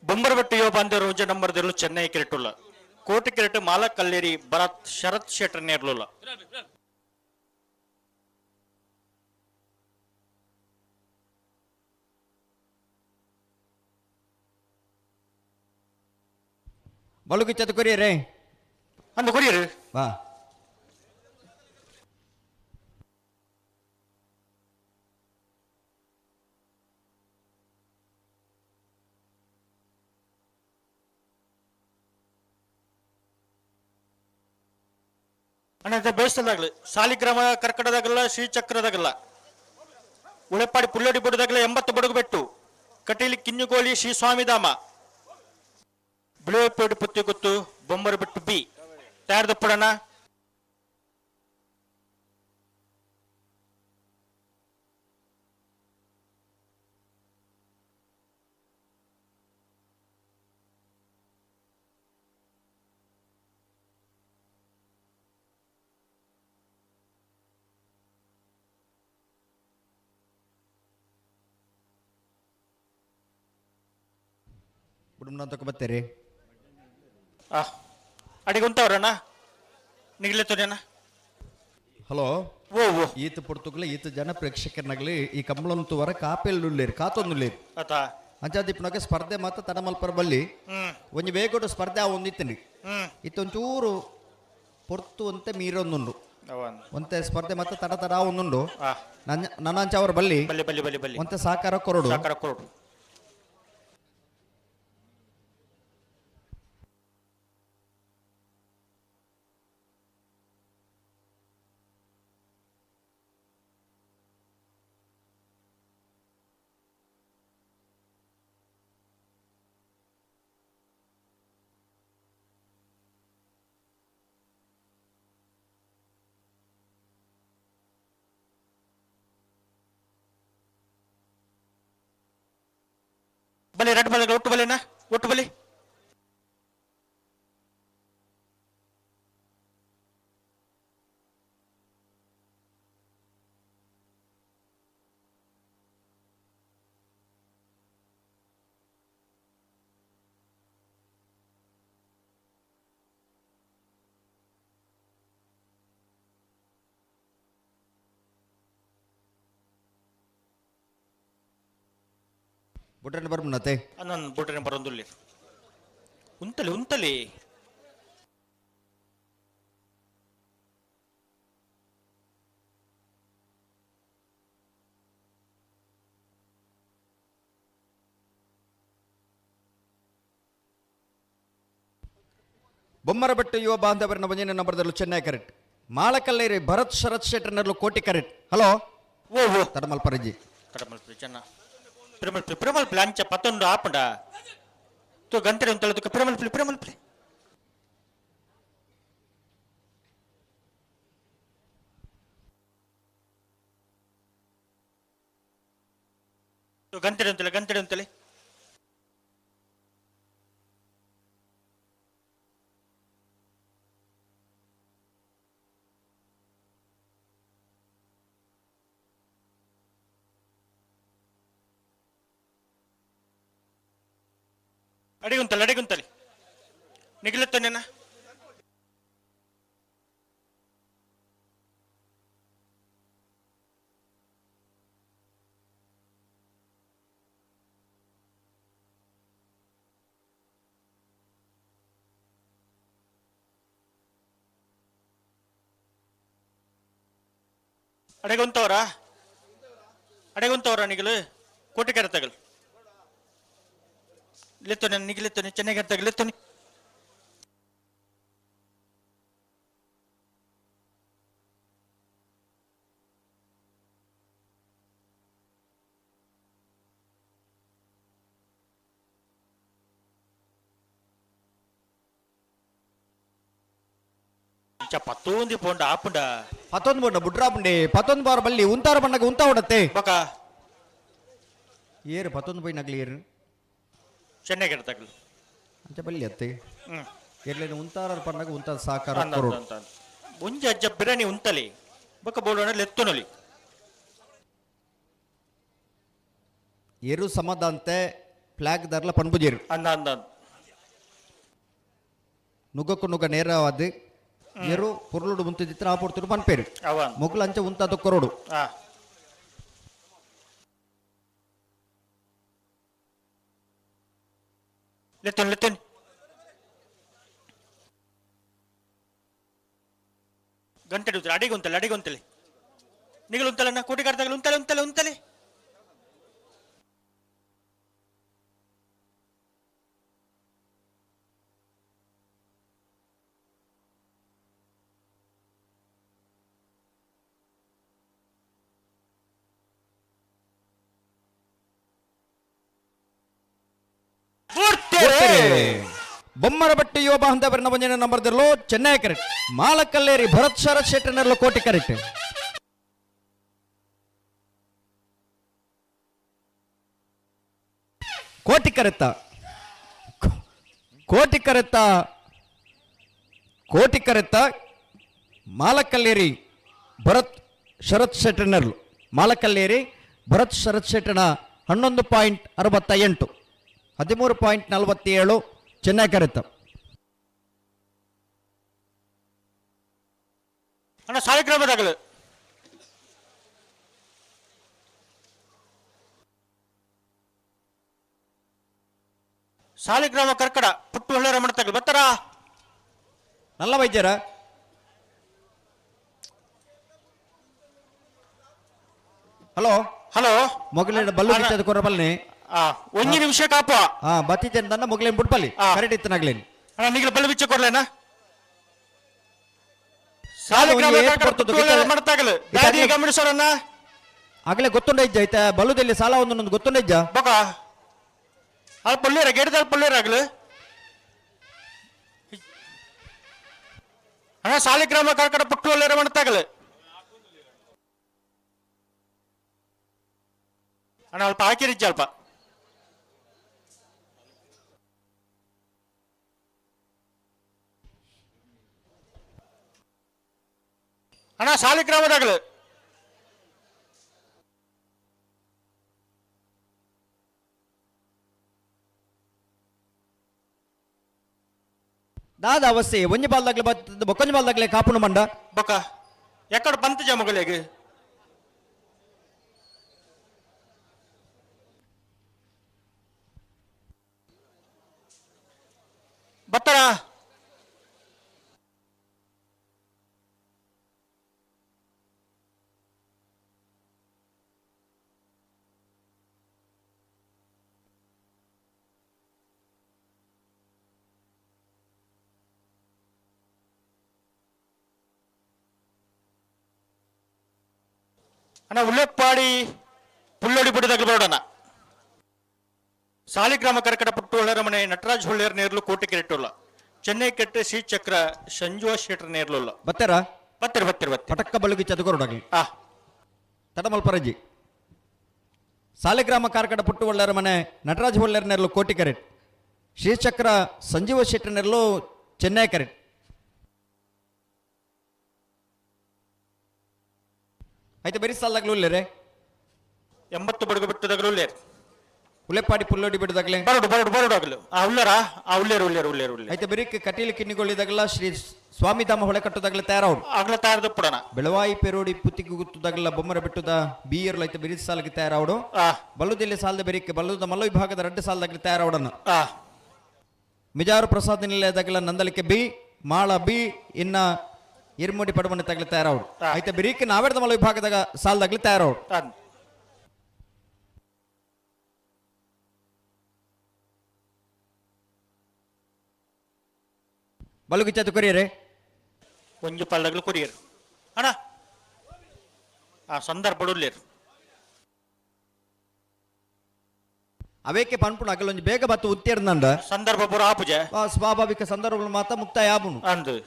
ಬೊಂಬರಬೆಟ್ಟು ಯುವ ಬಾಂಧವರು ಒಂಜಿ ನಂಬರ್ ದಿರಲು ಚೆನ್ನೈ ಕ್ರಿಕೆಟುಲ್ಲ ಕೋಟಿ ಕ್ರಿಕೆಟ್ ಮಾಲಕ್ ಕಲ್ಲೇರಿ ಭರತ್ ಶರತ್ ಶೆಟ್ಟರ್ ನೇರ್ಲುಲ್ಲ. ಬಲುಗಿಚ್ಚದ ಕೊರಿಯರೇ ಅಂದು ಕೊರಿಯರ್ ವಾ ಅಣ್ಣ ಬೇಯಿಸದಾಗಲಿ ಸಾಲಿಗ್ರಾಮ ಕರ್ಕಟದಾಗಲ್ಲ ಶ್ರೀಚಕ್ರದಾಗಲ್ಲ ಉಳೆಪಾಡಿ ಪುಲ್ಲಡಿ ಬುಡದಾಗಲ್ಲ 80 ಬಡಗು ಬೆಟ್ಟು ಕಟೀಲಿ ಕಿನ್ನುಗೋಳಿ ಶ್ರೀ ಸ್ವಾಮಿಧಾಮ ಬಿಳುವೆಪೇಡು ಪುತ್ತಿಗುತ್ತು ಬೊಮ್ಮರು ಬಿಟ್ಟು ಬಿ ತಯಾರದಪ್ಪಡಣ್ಣ. ಬುಡುಮನ ಬತ್ತೇರಿ. ಅಡಿಗೆ ಉಂತವ್ರಣ್ಣ ನಿಗ್ಲೆತ್ತೋನೇನ. ಹಲೋ. ಓ ಓ. ಈತ ಪುರ್ತುಗ್ಲೆ ಈತ ಜನ ಪ್ರೇಕ್ಷಕರನಾಗಲಿ ಈ ಕಂಬಳಂತು ವರ ಕಾಪೆಲ್ಲುಲ್ಲೇರು ಕಾತೊಂದುಲ್ಲೇರು. ಆತ. ಅಂಚಾದಿಪ್ಪನಾಗ ಸ್ಪರ್ಧೆ ಮಾತ್ರ ತಡಮಲ್ಪರ ಬಲ್ಲಿ ಒಂಜಿ ಬೇಗೊಡು ಸ್ಪರ್ಧೆ ಆ ಒಂದಿತ್ತನಿ ಇತ್ತೊಂಚೂರು ಪೊರ್ತು ಅಂತೆ ಮೀರೊಂದುಂಡು ಒಂತೆ ಸ್ಪರ್ಧೆ ಮಾತ್ರ ತಡ ತಡ ಒಂದುಂಡು ನನ್ನ ಅವರ ಬಲ್ಲಿ ಬಲ್ಲಿ ಬಲ್ಲಿ ಬಲ್ಲಿ ಬಲ್ಲಿ ಒಂತೆ ಸಹಕಾರ ಕೊರಡು ಸಹಕಾರ ಕೊರಡು. ಬಲಿ ರೆಡ್ ಬಲಿ ಒಟ್ಟು ಬಲಿನಾ ಒಟ್ಟು ಬಲಿ. ಬುಟ್ರನ್ ಬರ್ಮನತೆ. ನನ್ನ ಬುಟ್ರನ್ ಬರೋದುಲ್ಲಿ ಉಂತಲಿ ಉಂತಲಿ. ಬೊಮ್ಮರಬೆಟ್ಟು ಯುವ ಬಾಂಧವರನ್ನ ಒಂಜನೇ ನಂಬರ್ದಲ್ಲೂ ಚೆನ್ನೈ ಕರೆಕ್ಟ್ ಮಾಳಕಲ್ಲೇರಿ ಭರತ್ ಶರತ್ ಶೆಟ್ಟರ್ನಲ್ಲೂ ಕೋಟಿ ಕರೆಕ್ಟ್. ಹಲೋ. ಓ ಓ. ತಡಮಲ್ ಪರಜಿ. ತಡಮಲ್ಪರಿ ಚೆನ್ನ ಪಿರಮಲ್ಪಿ ಪಿರಮಲ್ಪಿ ಅಂಚ ಪತ್ತೊಂದು ಆಪಂಡ ತು ಗಂಟೆ ಉಂತಲದಕ್ಕೆ ಪಿರಮಲ್ಪಿ ಪಿರಮಲ್ಪಿ ಗಂಟೆ ಉಂತಲೆ ಗಂಟೆ ಉಂತಲೆ. ಅಡಿಗುಂತಲೆ ಅಡಿಗುಂತಲೆ ನಿಗಿಲತ್ತನೇನ. ಅಡೆಗುಂತವರ ಅಡೆಗುಂತವರ ನಿಗಲು ಕೋಟಿಕೆರೆ ತಗಲ್ ಲೆತ್ತೋನೆ ನಿಗಿಲೆತ್ತೋನೆ ಚೆನ್ನಾಗಿ ತಗಲ್ ಲೆತ್ತೋನೆ. ಪತ್ತೊಂದು ಪೋಂಡ ಆಪುಂಡ ಪತ್ತೊಂದು ಬೋಂಡ ಬುಡ್ರಾಪುಂಡೆ ಪತ್ತೊಂದು ಬಾರ ಬಲ್ಲಿ ಉಂತಾರ ಬಣ್ಣಗೆ ಉಂತ ಉಡತ್ತೆ. ಬಕ ಏರು ಪತ್ತೊಂದು ಪೋಯಿ ನಗಲಿ ಏರು ಚೆನ್ನಾಗಿ ತಗಲ್ ಅಂಚ ಬಲ್ಲಿ ಅತ್ತೆ ಎರ್ಲೇನು ಉಂತಾರ ಪಣ್ಣಗೆ ಉಂತಾದ ಸಹಕಾರ ಕೊರಡು. ಒಂಜಿ ಅಜ್ಜ ಬಿರಿಯಾನಿ ಉಂತಲಿ ಬೊಕ ಬೋಡೋಣ ಲೆತ್ತೊನೊಲಿ. ಎರು ಸಮದಂತೆ ಫ್ಲಾಗ್ ದರ್ಲ ಪನ್ಪುಜೇರು. ಅಂದ ಅಂದ ನುಗ್ಗಕ್ಕೂ ನುಗ್ಗ ನೇರವಾದ ಎರು ಪೊರ್ಲುಡು ಮುಂತಿದ್ದಿತ್ರ ಆ ಪೊರ್ತುಡು ಪನ್ಪೇರು ಮೊಗ್ಲು ಅಂಚ ಉಂತಾದ ಕೊರಡು. ಲೆತ್ತೊನ್ ಲೆತ್ತೊನ್ ಗಂಟೆ ಅಡಿಗೆ ಉಂತಲೆ ಅಡಿಗೆ ಉಂತಲೆ ನಿಗಲು ಉಂತಲಣ್ಣ ಕೋಟಿಗಾರ್ದಾಗಲು ಉಂತಲೆ ಉಂತಲೆ ಉಂತಲೆ. ಬೊಮ್ಮರಬಟ್ಟಿ ಯುವ ಬಾಂಧವರನ್ನ ಒಂಜನೇ ನಂಬರ್ದಲ್ಲೋ ಚೆನ್ನೈ ಕರೆಕ್ಟ್ ಮಾಲಕಲ್ಲೇರಿ ಭರತ್ ಶರತ್ ಶೆಟ್ಟರ್ನಲ್ಲೋ ಕೋಟಿ ಕರೆಕ್ಟ್. ಕೋಟಿ ಕರೆತ್ತ ಕೋಟಿ ಕರೆತ್ತ ಕೋಟಿ ಕರೆತ್ತ ಮಾಲಕಲ್ಲೇರಿ ಭರತ್ ಶರತ್ ಶೆಟ್ಟರ್ನರ್ಲು ಮಾಲಕಲ್ಲೇರಿ ಭರತ್ ಶರತ್ ಶೆಟ್ಟಣ 11.68 13.47 ಚೆನ್ನೈ ಕರೆತ. ಅಣ್ಣ ಸಾಲಿಗ್ರಾಮದಾಗಲು ಸಾಲಿಗ್ರಾಮ ಕರ್ಕಡ ಪುಟ್ಟು ಹೊಳ್ಳೆ ರಮಣ ತಗಲು ಬರ್ತಾರಾ? ನಲ್ಲ ವೈದ್ಯರ. ಹಲೋ ಹಲೋ ಮೊಗಲಿನ ಬಲ್ಲು ಕಿಚ್ಚದ ಕೊರಬಲ್ನಿ. ಒಂಜಿ ನಿಮಿಷ ಕಾಪ. ಹಾ ಬತ್ತಿದ್ದೇನೆ ತನ್ನ ಮೊಗಲಿನ ಬುಡ್ಪಲ್ಲಿ ಕರೆಕ್ಟ್ ಇತ್ತು ನಗ್ಲೇನು. ಅಣ್ಣ ನಿಗಲ ಬಲ್ಲು ಬಿಚ್ಚ ಕೊಡ್ಲೇನಾ? ಸಾಲಿಗ್ರಾಮ ಕರ್ಕಡ ಪುಟ್ಟು ಹೊಳ್ಳೆ ರಮಣ ತಗಲು ದಾದಿ ಗಮನಿಸೋರನ್ನ. ಆಗಲೇ ಗೊತ್ತುಂಡ ಇಜ್ಜ ಐತ ಬಲ್ಲುದಲ್ಲಿ ಸಾಲ ಒಂದು ಗೊತ್ತುಂಡ ಇಜ್ಜ. ಬೊಕ ಅಲ್ಪ ಪೊಳ್ಳೇರ ಗೇಡ್ದ ಅಲ್ಪ ಪೊಳ್ಳೇರ ಆಗಲು. ಅಣ್ಣ ಸಾಲಿಗ್ರಾಮ ಕರ್ಕಡ ಪುಟ್ಟು ಹೊಳ್ಳೆ ರಮಣ ತಗಲು. ಅಣ್ಣ ಅಲ್ಪ ಹಾಕಿರಿಜ್ಜ ಅಲ್ಪ. ಅಣ್ಣ ಸಾಲಿಗ್ರಾಮದಾಗಲು. ದಾದ ಅವಸ್ಥೆ ಒಂಜಿ ಬಾಲ್ದಾಗ್ಲೆ ಬತ್ತದ ಬೊಕ್ಕೊಂಜಿ ಬಾಲ್ದಾಗ್ಲೆ ಕಾಪುನು ಮಂಡ. ಬೊಕ ಎಕ್ಕಡ ಪಂತ ಜಮಗಳಿಗೆ. ಬತ್ತರ. ಅಣ್ಣ ಉಳ್ಳೆಪ್ಪಾಡಿ ಪುಳ್ಳೋಡಿ ಬುಡದಾಗಲು ಬರೋಣ. ಸಾಲಿಗ್ರಾಮ ಕರ್ಕಡ ಪುಟ್ಟು ಹೊಳ್ಳರ ಮನೆ ನಟರಾಜ್ ಹೊಳ್ಳೇರ್ ನೇರ್ಲು ಕೋಟೆ ಕೆರೆಟ್ಟುಲ್ಲ ಚೆನ್ನೈ ಕೆಟ್ಟೆ ಶ್ರೀಚಕ್ರ ಸಂಜುವ ಶೆಟ್ರ್ ನೇರ್ಲುಲ್ಲ. ಬತ್ತೆರ ಬತ್ತಿರ ಬತ್ತಿರ ಬತ್ತಿರ. ಪಟಕ್ಕ ಬಲುಗಿ ಚದುಕೊರಡಾಗ್ಲಿ ತಡಮಲ್ಪರಜಿ. ಸಾಲಿಗ್ರಾಮ ಕಾರ್ಕಡ ಪುಟ್ಟು ಒಳ್ಳರ ಮನೆ ನಟರಾಜ್ ಹೊಳ್ಳೇರ್ ನೇರ್ಲು ಕೋಟಿ ಕರೆಟ್ ಶ್ರೀಚಕ್ರ ಸಂಜೀವ ಶೆಟ್ರ್ ನೇರ್ಲು ಚೆನ್ನೈ ಕರೆಟ್. ಆಯ್ತು ಬರೀ ಸಾಲಾಗ್ಲು ಉಲ್ಲೇರೆ. 80 ಬಡಗು ಬಿಟ್ಟದಾಗಲು ಉಲ್ಲೇರು. ಉಲೆಪ್ಪಾಡಿ ಪುಲ್ಲೋಡಿ ಬಿಡದಾಗ್ಲೆ. ಬರಡು ಬರಡು ಬರಡು ಆಗಲು ಆ ಉಲ್ಲೇರಾ ಆ ಉಲ್ಲೇರು ಉಲ್ಲೇರು ಉಲ್ಲೇರು ಉಲ್ಲೇರು. ಆಯ್ತು ಬರೀ ಕಟೀಲು ಕಿನ್ನಿಗೊಳ್ಳಿದಾಗಲ ಶ್ರೀ ಸ್ವಾಮಿಧಾಮ ಹೊಳೆ ಕಟ್ಟುದಾಗಲೇ ತಯಾರವ್ರು. ಆಗಲ ತಯಾರದು ಪುಡಣ. ಬೆಳವಾಯಿ ಪೆರೋಡಿ ಪುತ್ತಿಗೆ ಗುತ್ತುದಾಗಲ ಬೊಮ್ಮರ ಬಿಟ್ಟುದ ಬಿಯರ್ಲು ಐತೆ ಬಿರಿದ ಸಾಲಿಗೆ ತಯಾರಾವಡು. ಬಲ್ಲುದಿಲ್ಲಿ ಸಾಲದ ಬೆರಿಕೆ ಬಲ್ಲುದ ಮಲ್ಲ ವಿಭಾಗದ ರಡ್ಡು ಸಾಲದಾಗಲಿ ತಯಾರಾವಡನ. ಮಿಜಾರು ಪ್ರಸಾದ್ ನಿಲಯದಾಗಲ ನಂದಲಿಕೆ ಬಿ ಮಾಳ ಬಿ ಇನ್ನ ಇರ್ಮುಡಿ ಪಡಮನೆ ತಗಲಿ ತಯಾರಾವಡು. ಐತೆ ಬಿರಿಕೆ ನಾವೆಡ್ದ ಮಲ್ಲ ವಿಭಾಗದಾಗ ಸಾಲದಾಗಲಿ ತಯಾರಾವಡು. ಬಲುಗಿಚ್ಚಾತು ಕೊರಿಯರೆ. ಒಂಜಿ ಪಲ್ಲಗಲು ಕೊರಿಯರ್ ಅಣ್ಣ ಆ ಸಂದರ್ಭ ಉಲ್ಲೇರು. ಅವೇಕೆ ಪನ್ಪುಣ ಅಗಲೊಂಜಿ ಒಂಜಿ ಬೇಗ ಬತ್ತು ಉತ್ತೇರ್ನಂಡ. ಸಂದರ್ಭ ಪೂರ ಆಪುಜೆ. ಸ್ವಾಭಾವಿಕ ಸಂದರ್ಭಗಳು ಮಾತ್ರ ಮುಕ್ತಾಯ ಆಪುನು. ಅಂದು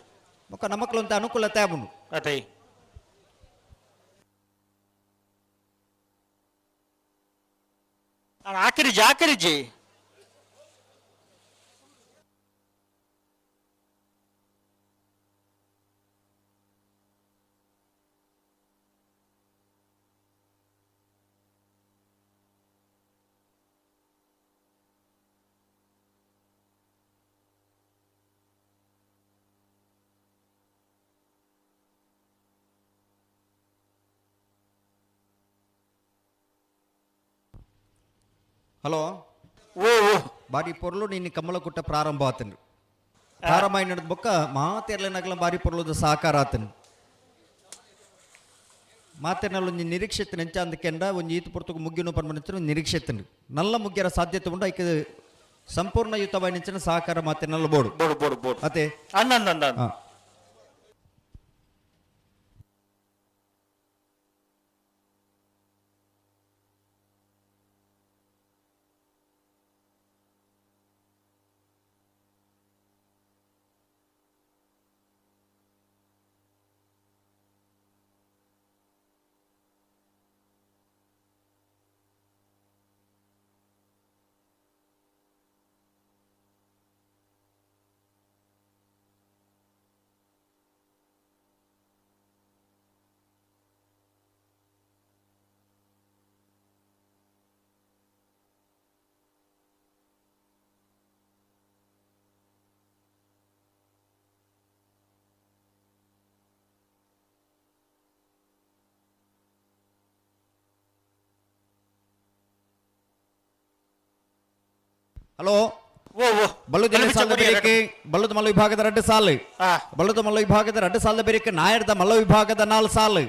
ಬೊಕ್ಕ ನಮಕ್ಲೊಂತ ಅನುಕೂಲತೆ ಆಪುನು. ಅದೇ ಆಕಿರಿಜಿ ಆಕಿರಿಜಿ. ಹಲೋ ಓ ಓ ಬಾರಿ ಪೊರ್ಲು ನಿನ್ನ ಕಮಲಕುಟ್ಟ ಪ್ರಾರಂಭ ಆತನು. ಪ್ರಾರಂಭ ನಡೆದ ಬೊಕ್ಕ ಮಾತೆರ್ಲೆನಾಗಲ ಬಾರಿ ಪೊರ್ಲುದ ಸಹಕಾರ ಆತನು. ಮಾತೆರ್ನಲ್ಲ ಒಂಜಿ ನಿರೀಕ್ಷೆ ನೆಂಚ ಅಂದಕೆಂಡ ಒಂಜಿ ಈತ ಪೊರ್ತುಗು ಮುಗ್ಗಿನ ಪನ್ಪನ ನಿರೀಕ್ಷೆ ನಲ್ಲ ಮುಗ್ಯರ ಸಾಧ್ಯತೆ ಉಂಡು. ಐಕೆ ಸಂಪೂರ್ಣ ಯುತವಾಯಿನ ಸಹಕಾರ ಮಾತೆರ್ನಲ್ಲ ಬೋಡು ಬೋಡು ಬೋಡು ಬೋಡು. ಅತೆ ಅಣ್ಣ ಅಣ್ಣ. ಹಲೋ. ಬಲ್ಲುದ ಸಾಲದ ಬೇರಿಕೆ, ಬಲ್ಲದ ಮಲ್ಲ ವಿಭಾಗದ 2 ಸಾಲು, ಬಲ್ಲದ ಮಲ್ಲ ವಿಭಾಗದ 2 ಸಾಲದ ಬೇರಿಕೆ, ನಾಯರ್ದ ಮಲ್ಲ ವಿಭಾಗದ 4 ಸಾಲು,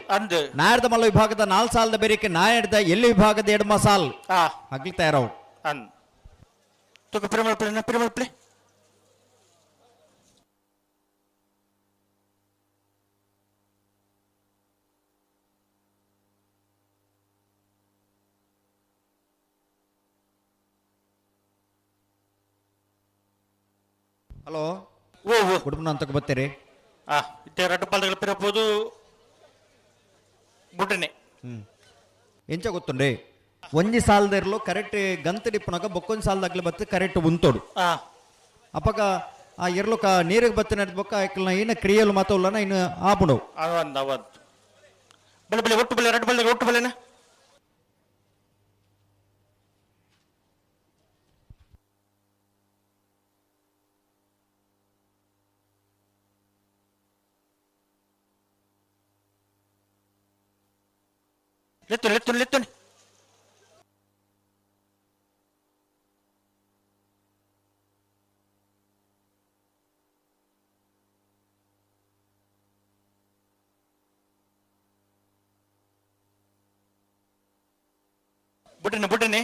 ನಾಯರ್ದ ಮಲ್ಲ ವಿಭಾಗದ 4 ಸಾಲದ ಬೇರಿಕೆ, ನಾಯರ್ದ ಎಲ್ಲಿ ವಿಭಾಗದ 2 ಸಾಲು ಹಗ್ಲಿ ತಯಾರವು. ಹಲೋ. ಕುಟುಂಬ ಅಂತ ಬರ್ತೀರಿ. ರಡ್ಡು ಪಾಲ್ದಗಳು ಪಿರಪೋದು ಬುಡ್ಡನೆ. ಎಂಚ ಗೊತ್ತುಂಡೆ, ಒಂಜಿ ಸಾಲದ ಇರಲು ಕರೆಕ್ಟ್ ಗಂತ ಡಿಪ್ಪುನಾಗ ಬೊಕ್ಕೊಂಜಿ ಸಾಲದಾಗ್ಲಿ ಬತ್ತು ಕರೆಕ್ಟ್ ಉಂತೋಡು. ಅಪ್ಪಗ ಆ ಇರ್ಲು ಕ ನೀರಿಗೆ ಬತ್ತು ನಡೆದ ಬೊಕ್ಕ ಐಕ್ಲನ ಏನ ಕ್ರಿಯೆಲು ಮಾತವಲ್ಲನ ಇನ್ನು ಆಪುಂಡು. ಅವಂದು ಅವಂದು ಬಲೆ ಬಲೆ ಒಟ್ಟು ಬಲೆ ರಡ್ಡು ಬಲ್ದಾಗ ಒಟ್ಟು ಬಲೆನ. ಲೆತ್ತು ಲೆತ್ತು ಲೆತ್ತು ಬುಡ್ಡನೆ ಬುಡ್ಡನೆ.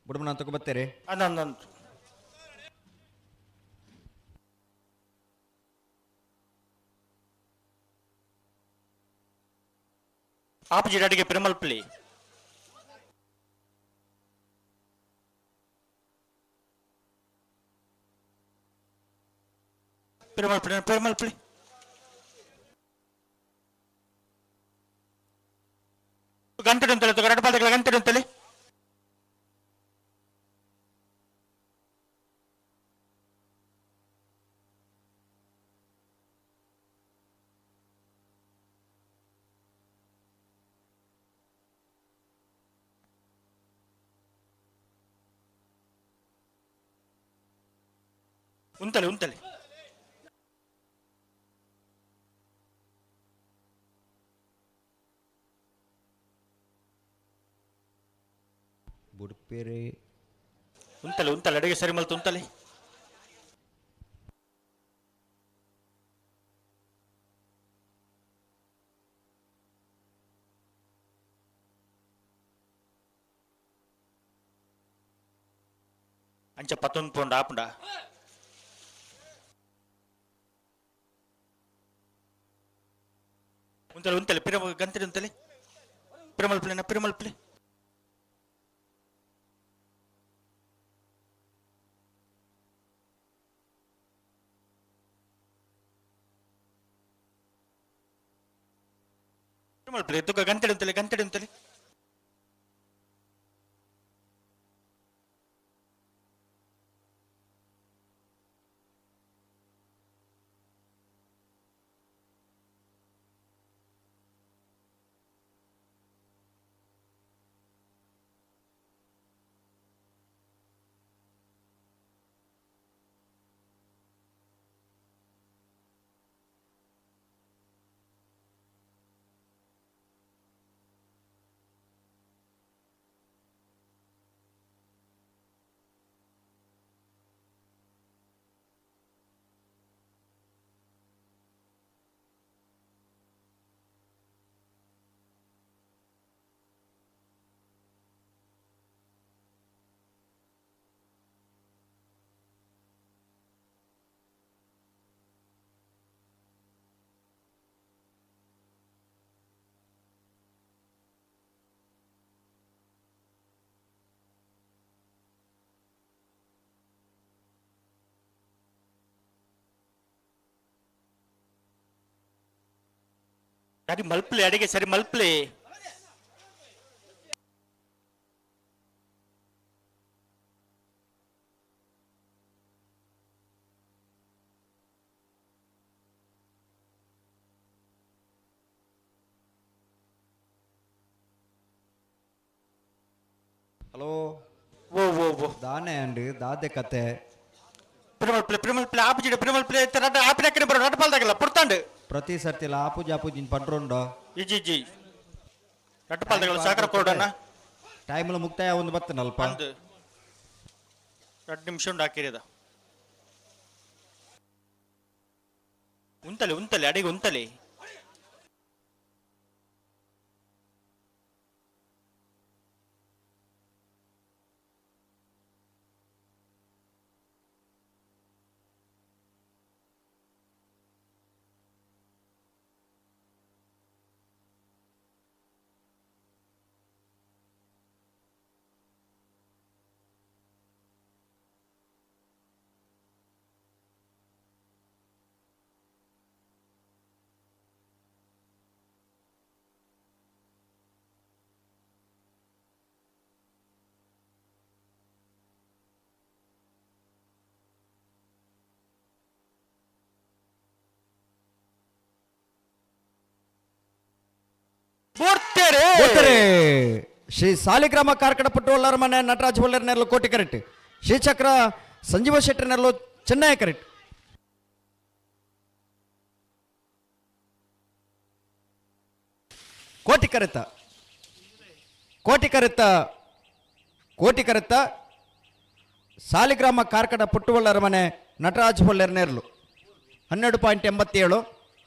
ಬುಡಮನ ಅಂತ ಬರ್ತೀರಿ. ಅಂದ ಆಪೋಸಿಟ್ ಅಡಿಗೆ ಪಿರಮಲ್ಪಲ್ಲಿ. ಪಿರಮಲ್ಪಲ್ಲಿ ಪಿರಮಲ್ಪಲ್ಲಿ. ಗಂಟೆ ಅಂತಲೇ ಎರಡು ಪಾದಗಳ ಗಂಟೆ ಅಂತಲೇ. ಉಂತಲೆ ಉಂತಲೆ. ಬುಡ್ಪೇರೆ ಉಂತಲೆ ಉಂತಲೆ ಅಡುಗೆ ಸರಿ ಮಲ್ತು ಉಂತಲೆ. ಅಂಚ ಪತ್ತೊಂದು ಪೋಂಡ ಆಪುಂಡ. ಉಂತಲೆ ಉಂತಲೆ ಪಿರ ಗಂತಲೆ ಉಂತಲೆ ಪಿರಮಲ್ಪಲೆ ಪಿರಮಲ್ಪಲೆ. ಪಿರಮಲ್ಪಲೆ ತುಕ್ಕ ಗಂತಡೆ ಉಂತಲೆ ಗಂತಡೆ ಉಂತಲೆ. ಸರಿ ಮಲ್ಪ್ಲೆ ಅಡಿಗೆ ಸರಿ ಮಲ್ಪ್ಲೆ. ಹಲೋ. ಓ ಓ ಓ ದಾನೆ ಅಂಡ್ ದಾದೆ ಕತೆ. ಪಿರಮಲ್ ಪ್ಲೇ ಪಿರಮಲ್ ಪ್ಲೇ ಆಪುಜಿಡ ಪಿರಮಲ್ ಪ್ಲೇ ರಡ್ಡ ಆಪಿನಕ್ಕನೆ ಬರೋ ರಡ್ಡ ಪಾಲ್ದಾಗಲ್ಲ ಪುಡ್ತಾಂಡು. ಪ್ರತಿ ಸರ್ತಿಲ ಆಪುಜಿ ಆಪುಜಿನ್ ಪಂಡ್ರುಂಡು. ಇಜ್ಜಿ ಇಜ್ಜಿ, ರಡ್ಡ ಪಾಲ್ದಾಗಲ್ಲ ಸಾಕರ ಕೊಡೋಣ. ಟೈಮ್ಲ ಮುಕ್ತಾಯ ಒಂದು ಬತ್ತನಲ್ಪ. ಒಂದು 2 ನಿಮಿಷ ಉಂಡು ಹಾಕಿರದ. ಉಂತಲೆ ಉಂತಲೆ ಅಡಿಗೆ ಉಂತಲೆ. ಬೂರ್ತೆರೆ. ಶ್ರೀ ಸಾಲಿಗ್ರಾಮ ಕಾರ್ಕಡ ಪಟ್ಟುವಲ್ಲರ ಮನೆ ನಟರಾಜ್ ಹೊಲ್ಲರ್ ನೆರಳು ಕೋಟಿ ಕರೆಕ್ಟ್. ಶ್ರೀಚಕ್ರ ಸಂಜೀವ ಶೆಟ್ಟರ್ ನೆರಳು ಚೆನ್ನೈ ಕರೆಕ್ಟ್. ಕೋಟಿ ಕರೆತ ಕೋಟಿ ಕರೆತ ಕೋಟಿ ಕರೆತ ಸಾಲಿಗ್ರಾಮ ಕಾರ್ಕಡ ಪುಟ್ಟುವಲ್ಲರ ಮನೆ ನಟರಾಜ್ ಹೊಲ್ಲೇರ್ ನೆರಳು 12.87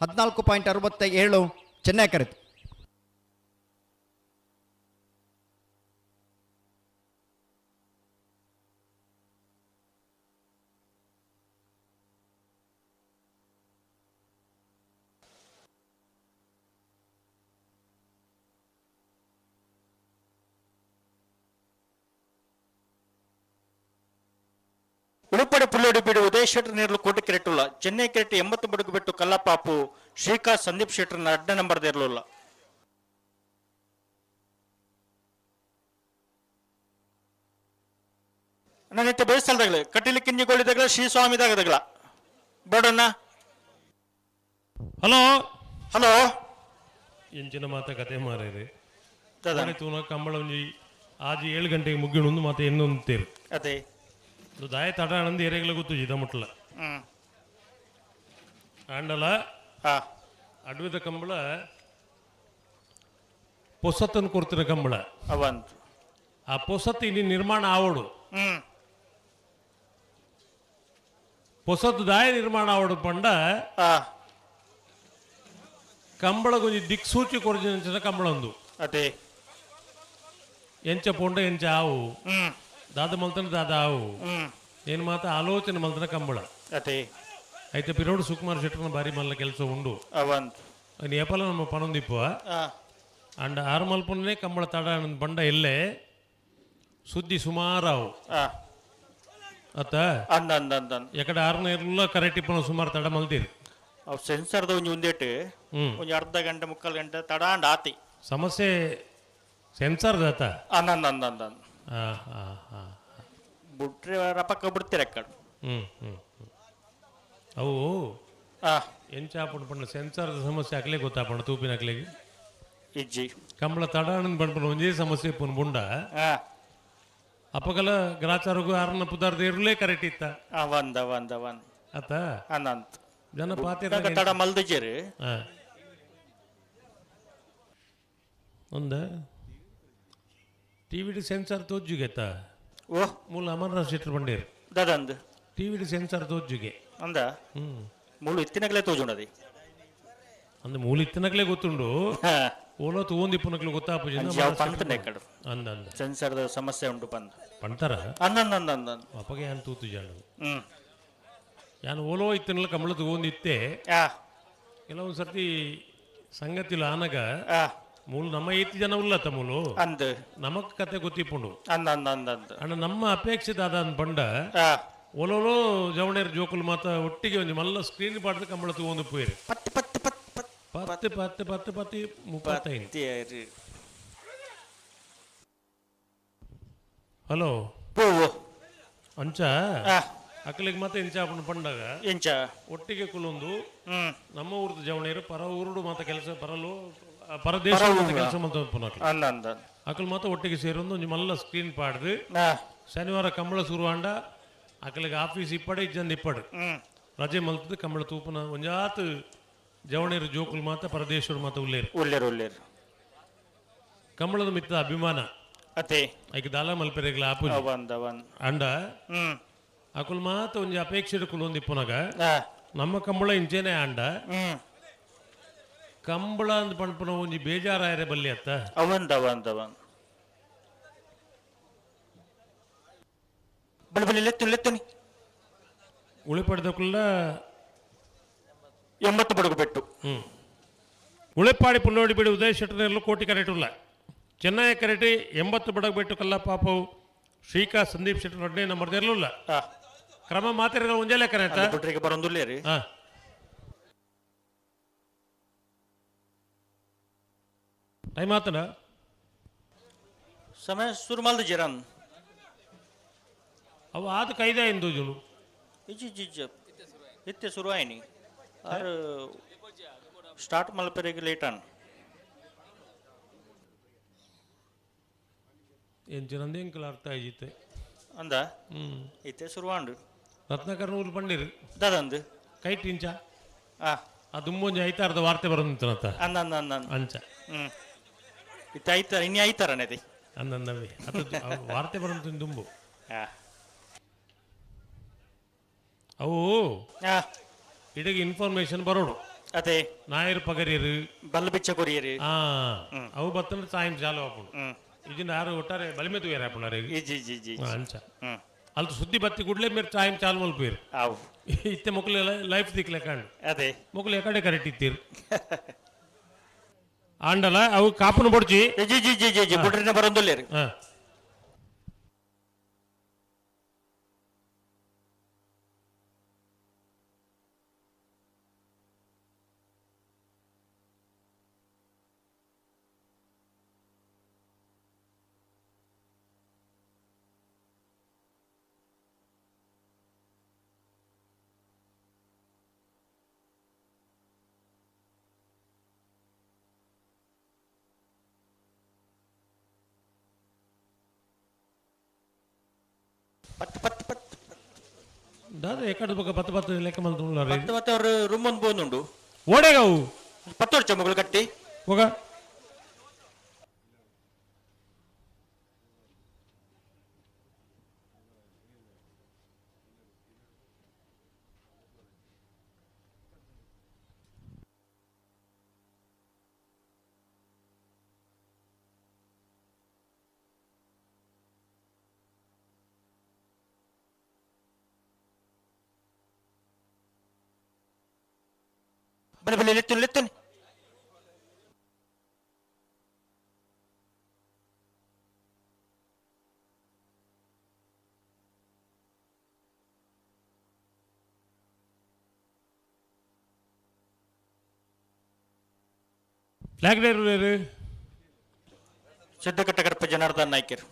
14.67 ಚೆನ್ನೈ ಕರೆತ. ಉಳುಪಡೆ ಪುಳ್ಳೋಡಿ ಬೀಡು ಉದಯ ಶೆಟ್ಟರ್ ನೇರಲು ಕೋಟೆ ಕೆರೆಟುಲ್ಲ ಚೆನ್ನೈ ಕೆರೆಟ್ 80 ಬಡುಗು ಬೆಟ್ಟು ಕಲ್ಲಪಾಪು ಶ್ರೀಕಾಂತ್ ಸಂದೀಪ್ ಶೆಟ್ಟರ್ನ ಅಡ್ಡ ನಂಬರ್ ದೇರ್ಲುಲ್ಲ. ನನ್ನ ಬೇಯಿಸಲ್ದಾಗಲೇ ಕಟೀಲಿ ಕಿಂಜಿಗೋಳಿದಾಗಲ ಶ್ರೀ ಸ್ವಾಮಿ ದಾಗದಾಗಲ ಬೇಡಣ್ಣ. ಹಲೋ ಹಲೋ ಎಂಚಿನ ಮಾತ ಕತೆ ಮಾರೇರಿ ತೂನ ಕಂಬಳ ಒಂಜಿ ಆಜಿ 7 ಗಂಟೆಗೆ ಮುಗ್ಗಿಣೊಂದು ಮಾತ ಎನ್ನೊಂದು ತೇರು ಅದೇ ದಾಯ ತಡ ಆನಂದ ಏರೆಗಳ ಗೊತ್ತು ಮುಟ್ಲ ಆಂಡಲ ಅಡ್ವಿದ ಕಂಬಳ ಪೊಸತ್ತನ್ನು ಕೊಡ್ತಿನ ಕಂಬಳ. ಅವಂತ ಆ ಪೊಸತ್ತು ಇಲ್ಲಿ ನಿರ್ಮಾಣ ಆವಡು. ಪೊಸತ್ತು ದಾಯ ನಿರ್ಮಾಣ ಆವಡು ಪಂಡ ಕಂಬಳ ಗೊಂಜಿ ದಿಕ್ಸೂಚಿ ಕೊರ್ಜಿನ ಕಂಬಳ ಒಂದು. ಅದೇ ಎಂಚ ಪೋಂಡ ಎಂಚ ಆವು, ದಾದ ಮಲ್ತನ ದಾದ ಆವು, ಏನು ಮಾತ ಆಲೋಚನೆ ಮಲ್ತನ ಕಂಬಳ. ಅದೇ అయితే పిరోడు ಸುಕುಮಾರ್ ಶೆಟ್ಟರ್ನ ಬಾರಿ ಮಲ್ಲ ಕೆಲಸ ಉಂಡು. ಅವಂತ ಏಪಲ ನಮ್ಮ ಪನೊಂದಿಪ್ಪ ಅಂಡ್ ಆರು ಮಲ್ಪುನೇ ಕಂಬಳ ತಡ ಬಂಡ ಎಲ್ಲೆ ಸುದ್ದಿ ಸುಮಾರಾವು ಅತ್ತ ಅಂದ ಅಂದ ಅಂದ ಎಕಡೆ ಆರುನ ಎಲ್ಲ ಕರೆಕ್ಟ್ ಇಪ್ಪನ ಸುಮಾರು ತಡ ಮಲ್ತೀರಿ. ಅವು ಸೆನ್ಸರ್ದ ಒಂಜಿ ಉಂದೇಟು ಒಂಜಿ ಅರ್ಧ ಗಂಟೆ ಮುಕ್ಕಾಲು ಗಂಟೆ ತಡ ಅಂಡ್ ಆತಿ. ಸಮಸ್ಯೆ ಸೆನ್ಸರ್ ದಾತ ಅಂದ ಅಂದ ಅಂದ ಅಂದ ಬಿಟ್ರೆ ರಪಕ್ಕ ಬಿಡ್ತೀರ ಅಕ್ಕಡ. ಹ್ಮ್ ಹ್ಮ್ ಅವು ಎಂಚ ಆಪುಂಡು ಪಂಡ ಸೆನ್ಸರ್ ಸಮಸ್ಯೆ ಅಕ್ಲೆ ಗೊತ್ತಾಪಂಡ ತೂಪಿನ ಅಕ್ಲೆಗೆ ಇಜ್ಜಿ ಕಂಬಳ ತಡ ಪಂಡ್ಪುನ ಒಂಜೇ ಸಮಸ್ಯೆ ಇಪ್ಪುನು ಬುಂಡ. ಅಪ್ಪಗಲ ಗ್ರಾಚಾರಗು ಆರನ ಪುದಾರ್ದ ಇರ್ಲೇ ಕರೆಕ್ಟ್ ಇತ್ತ. ಒಂದ ಒಂದ ಒಂದ್ ಅತ್ತ ಅಂದಂತ ಜನ ಪಾತೆ ತಡ ಮಲ್ದಿಜೇರು. ಒಂದ ಟಿವಿಡಿ ಸೆನ್ಸಾರ್ ತೋಜ್ಜುಗೆತ್ತ. ಓ ಮೂಲ ಅಮರನಾಥ್ ಶೆಟ್ಟರ್ ಬಂಡೇರು ದಾದಂದು ಟಿವಿಡಿ ಸೆನ್ಸಾರ್ ತೋಜ್ಜುಗೆ ಅಂದ ಮೂಲು ಇತ್ತಿನಗಲೇ ತೋಜುಂಡದಿ. ಅಂದ ಮೂಲ ಇತ್ತಿನಗಲೇ ಗೊತ್ತುಂಡು, ಓಲೋ ತೂವೊಂದಿಪ್ಪುನಕ್ಲು ಗೊತ್ತಾಪುಜಿ. ಅಂದ ಅಂದ ಸೆನ್ಸರ್ದ ಸಮಸ್ಯೆ ಉಂಟು ಪಂದ್ ಪಂತಾರ ಅಂದ ಅಂದ ಅಂದ ಅಪ್ಪಗೆ ಯಾನ್ ತೂತು ಜಾಡು ಯಾನ್ ಓಲೋ ಇತ್ತಿನಲ್ಲ ಕಂಬಳ ತೂವೊಂದಿತ್ತೆ. ಕೆಲವೊಂದು ಸರ್ತಿ ಸಂಗತಿಲು ಆನಗ ಮೂಲು ನಮ್ಮ ಏತಿ ಜನ ಉಲ್ಲತ್ತ ಮೂಲು ಅಂದ ನಮಕ್ ಕತೆ ಗೊತ್ತಿಪ್ಪುಂಡು. ಅಂದ ಅಂದ ಅಂದ ಅಂದ ಅಣ್ಣ ನಮ್ಮ ಅಪೇಕ್ಷೆ ದಾದ ಅಂದ್ ಪಂಡ ಓಲೋಲೋ ಜವಣೇರ್ ಜೋಕುಲು ಮಾತ ಒಟ್ಟಿಗೆ ಒಂಜಿ ಮಲ್ಲ ಸ್ಕ್ರೀನ್ ಪಾಡ್ದು ಕಂಬಳ ತೂವೊಂದು ಪೋಯಿರು. ಪತ್ತು ಪತ್ತು ಪತ್ತು ಪತ್ತು ಪತ್ತು ಪತ್ತು ಪತ್ತು 35. ಹಲೋ ಅಂಚ ಅಕ್ಲಿಗೆ ಮತ್ತೆ ಇಂಚ ಆಪುಂಡು ಪಂಡಾಗ ಎಂಚ ಒಟ್ಟಿಗೆ ಕುಲೊಂದು ನಮ್ಮ ಊರ್ದ ಜವಣೇರು ಪರ ಊರುಡು ಮಾತ ಕೆಲಸ ಪರಲು ಪರದೇಶ ಕೆಲಸ ಮಲ್ತ ಅಂದ ಅಂದ ಅಕಲ್ ಮಾತ ಒಟ್ಟಿಗೆ ಸೇರೊಂದು ಒಂಜಿ ಮಲ್ಲ ಸ್ಕ್ರೀನ್ ಪಾಡ್ದು ಶನಿವಾರ ಕಂಬಳ ಶುರುವಾಂಡ ಅಕಲಿಗೆ ಆಫೀಸ್ ಇಪ್ಪಡೆ ಇಜ್ಜಂದು ಇಪ್ಪಡು. ರಜೆ ಮಲ್ತದ ಕಂಬಳ ತೂಪುನ ಒಂಜಾತ್ ಜವಣೇರು ಜೋಕುಲು ಮಾತ ಪರದೇಶರು ಮಾತ ಉಲ್ಲೇರು. ಉಲ್ಲೇರು ಉಲ್ಲೇರು. ಕಂಬಳದ ಮಿತ್ತ ಅಭಿಮಾನ. ಅತೆ. ಐಕ್ ದಾಲ ಮಲ್ಪೆರೆಗ್ಲ ಆಪುಜಿ. ಅವಂದ್ ಅವಂದ್. ಅಂಡ ಅಕುಲು ಮಾತ ಒಂಜಿ ಅಪೇಕ್ಷೆ ಕುಲೊಂದಿಪ್ಪುನಗ ನಮ್ಮ ಕಂಬಳ ಇಂಚೇನೆ ಅಂಡ ಕಂಬಳ ಅಂದ್ ಪನ್ಪುನ ಒಂಜಿ ಬೇಜಾರಾಯರೆ ಬಲ್ಲಿ ಅತ್ತ. ಅವಂದ್ ಅವಂದ್ ಅವಂದ್. ಬಲಿ ಬಲಿ ಲೆತ್ತು ಲೆತ್ತುನಿ. ಉಳಿಪಡೆದಕ್ಕುಲ್ಲ 80 ಬಡಗು ಬೆಟ್ಟು. ಉಳಿಪಾಡಿ ಪುಲ್ಲೋಡಿ ಬಿಡಿ ಉದಯ ಶೆಟ್ಟರ್ನೆಲ್ಲ ಕೋಟಿ ಕರೆಟುಲ್ಲ. ಚೆನ್ನೈ ಕರೆಟಿ 80 ಬಡಗು ಬೆಟ್ಟು ಕಲ್ಲ ಪಾಪವು ಶ್ರೀಕಾ ಸಂದೀಪ್ ಶೆಟ್ಟರ್ ರಡ್ನೇ ನಂಬರ್ ಇರಲಿಲ್ಲ. ಕ್ರಮ ಮಾತಿರ ಒಂಜೇ ಕರೆತ. ಬಿಟ್ರಿಗೆ ಬರೋದಿಲ್ಲ ರೀ. ಟೈಮ್ ಆತನ ಸಮಯ ಶುರು ಮಲ್ದು ಜಿರನ್. ಅವು ಆದ ಕೈದ ಎಂದು ಜುನು. ಇಜ್ಜಿ ಇಜ್ಜಿ ಇಜ್ಜಿ ಇತ್ತೆ ಶುರು ಆಯ್ನಿ. ಆರ್ ಸ್ಟಾರ್ಟ್ ಮಲ್ಪೆರೆಗ್ ಲೇಟ್ ಆನ್. ಎಂಚಿನಂದು ಎಂಕಲ್ ಅರ್ಥ ಆಯಿತೆ. ಅಂದ ಇತ್ತೆ ಶುರು ಆಂಡು. ರತ್ನಾಕರ್ ನೂಲು ಪಂಡಿರು. ದಾದಂದು ಕೈಟ್ ಇಂಚ. ಆ ದುಂಬೊಂಜಿ ಐತಾರದ ವಾರ್ತೆ ಬರೋಂತನತ. ಅಂದ ಅಂದ ಅಂದ ಅಂದ. ಅಂಚ. ಇತ್ತೆ ಐತಾರ ಇನ್ನಿ ಐತಾರನೇತಿ. ಅಂದಂದವೇ ಅದು ವಾರ್ತೆ ಬರೋಂತ ದುಂಬು. ಅವು ಇಡೀ ಇನ್ಫಾರ್ಮೇಶನ್ ಬರೋಡು. ಅದೇ ನಾಯರ್ ಪಗರಿಯರು ಬಲ್ಲ ಬಿಚ್ಚ ಕೊರಿಯರು. ಅವು ಬತ್ತಂದ್ರೆ ಸಾಯಂ ಚಾಲು ಆಪುಂಡು. ಇಜಿನ ಯಾರು ಒಟ್ಟಾರೆ ಬಲಿಮೆ ತೂಯರ ಆಪುಂಡು. ಇಜ್ಜಿ ಇಜ್ಜಿ ಇಜ್ಜಿ. ಅಂಚ ಅಲ್ತ ಸುದ್ದಿ ಬತ್ತಿ ಕೂಡಲೇ ಮೇರೆ ಚಾಯಂ ಚಾಲು ಮಲ್ಪೇರು. ಅವು ಇತ್ತೆ ಮೊಕ್ಕಲು ಲೈಫ್ ದಿಕ್ಲೆ ಕಾಂಡು. ಅದೇ ಮೊಕ್ಕಲು ಎಕಡೆ ಕರೆಕ್ಟ್ ಇತ್ತೀರು ಆಂಡಲ ಅವು ಕಾಪುನ ಬೊಡ್ಚಿ. ಇಜ್ಜಿ ಇಜ್ಜಿ ಇಜ್ಜಿ ಇಜ್ಜಿ ಬುಡ್ರಿನ ಬರೋದಿಲ್ಲ. ಪತ್ ಪತ್ ಪತ್. ದಾದ ಎಕಡೆ ಬೊಕ ಪತ್ತು ಪತ್ತು ಲೆಕ್ಕ ಮಲ್ತುಂಡು. ಪತ್ತು ಪತ್ತು ಅವರು ರೂಮ್ ಒಂದು ಬೋನುಂಡು. ಓಡೆಗವು ಪತ್ತು ವರ್ಷ ಮಗಳು ಕಟ್ಟಿ. ಹೋಗ. ಬಲೆ ಬಲೆ ಲೆತ್ತುನಿ ಲೆತ್ತುನಿ. ಫ್ಲಾಗ್ ಡೇರು ಸಿದ್ದಕಟ್ಟ ಕಡಪ ಜನಾರ್ದನ್ ನಾಯ್ಕರ್.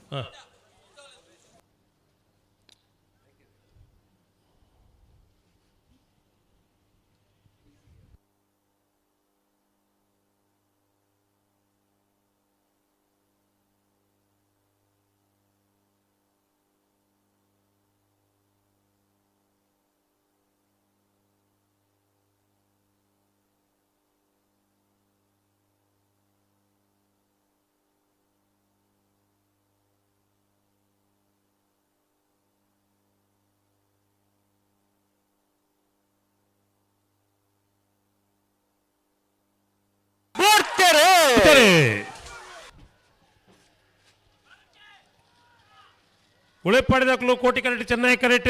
ಉಳೆಪಾಡಿದಾಕಲು ಕೋಟಿ ಕರೆಟ್ ಚೆನ್ನೈ ಕರೆಟ್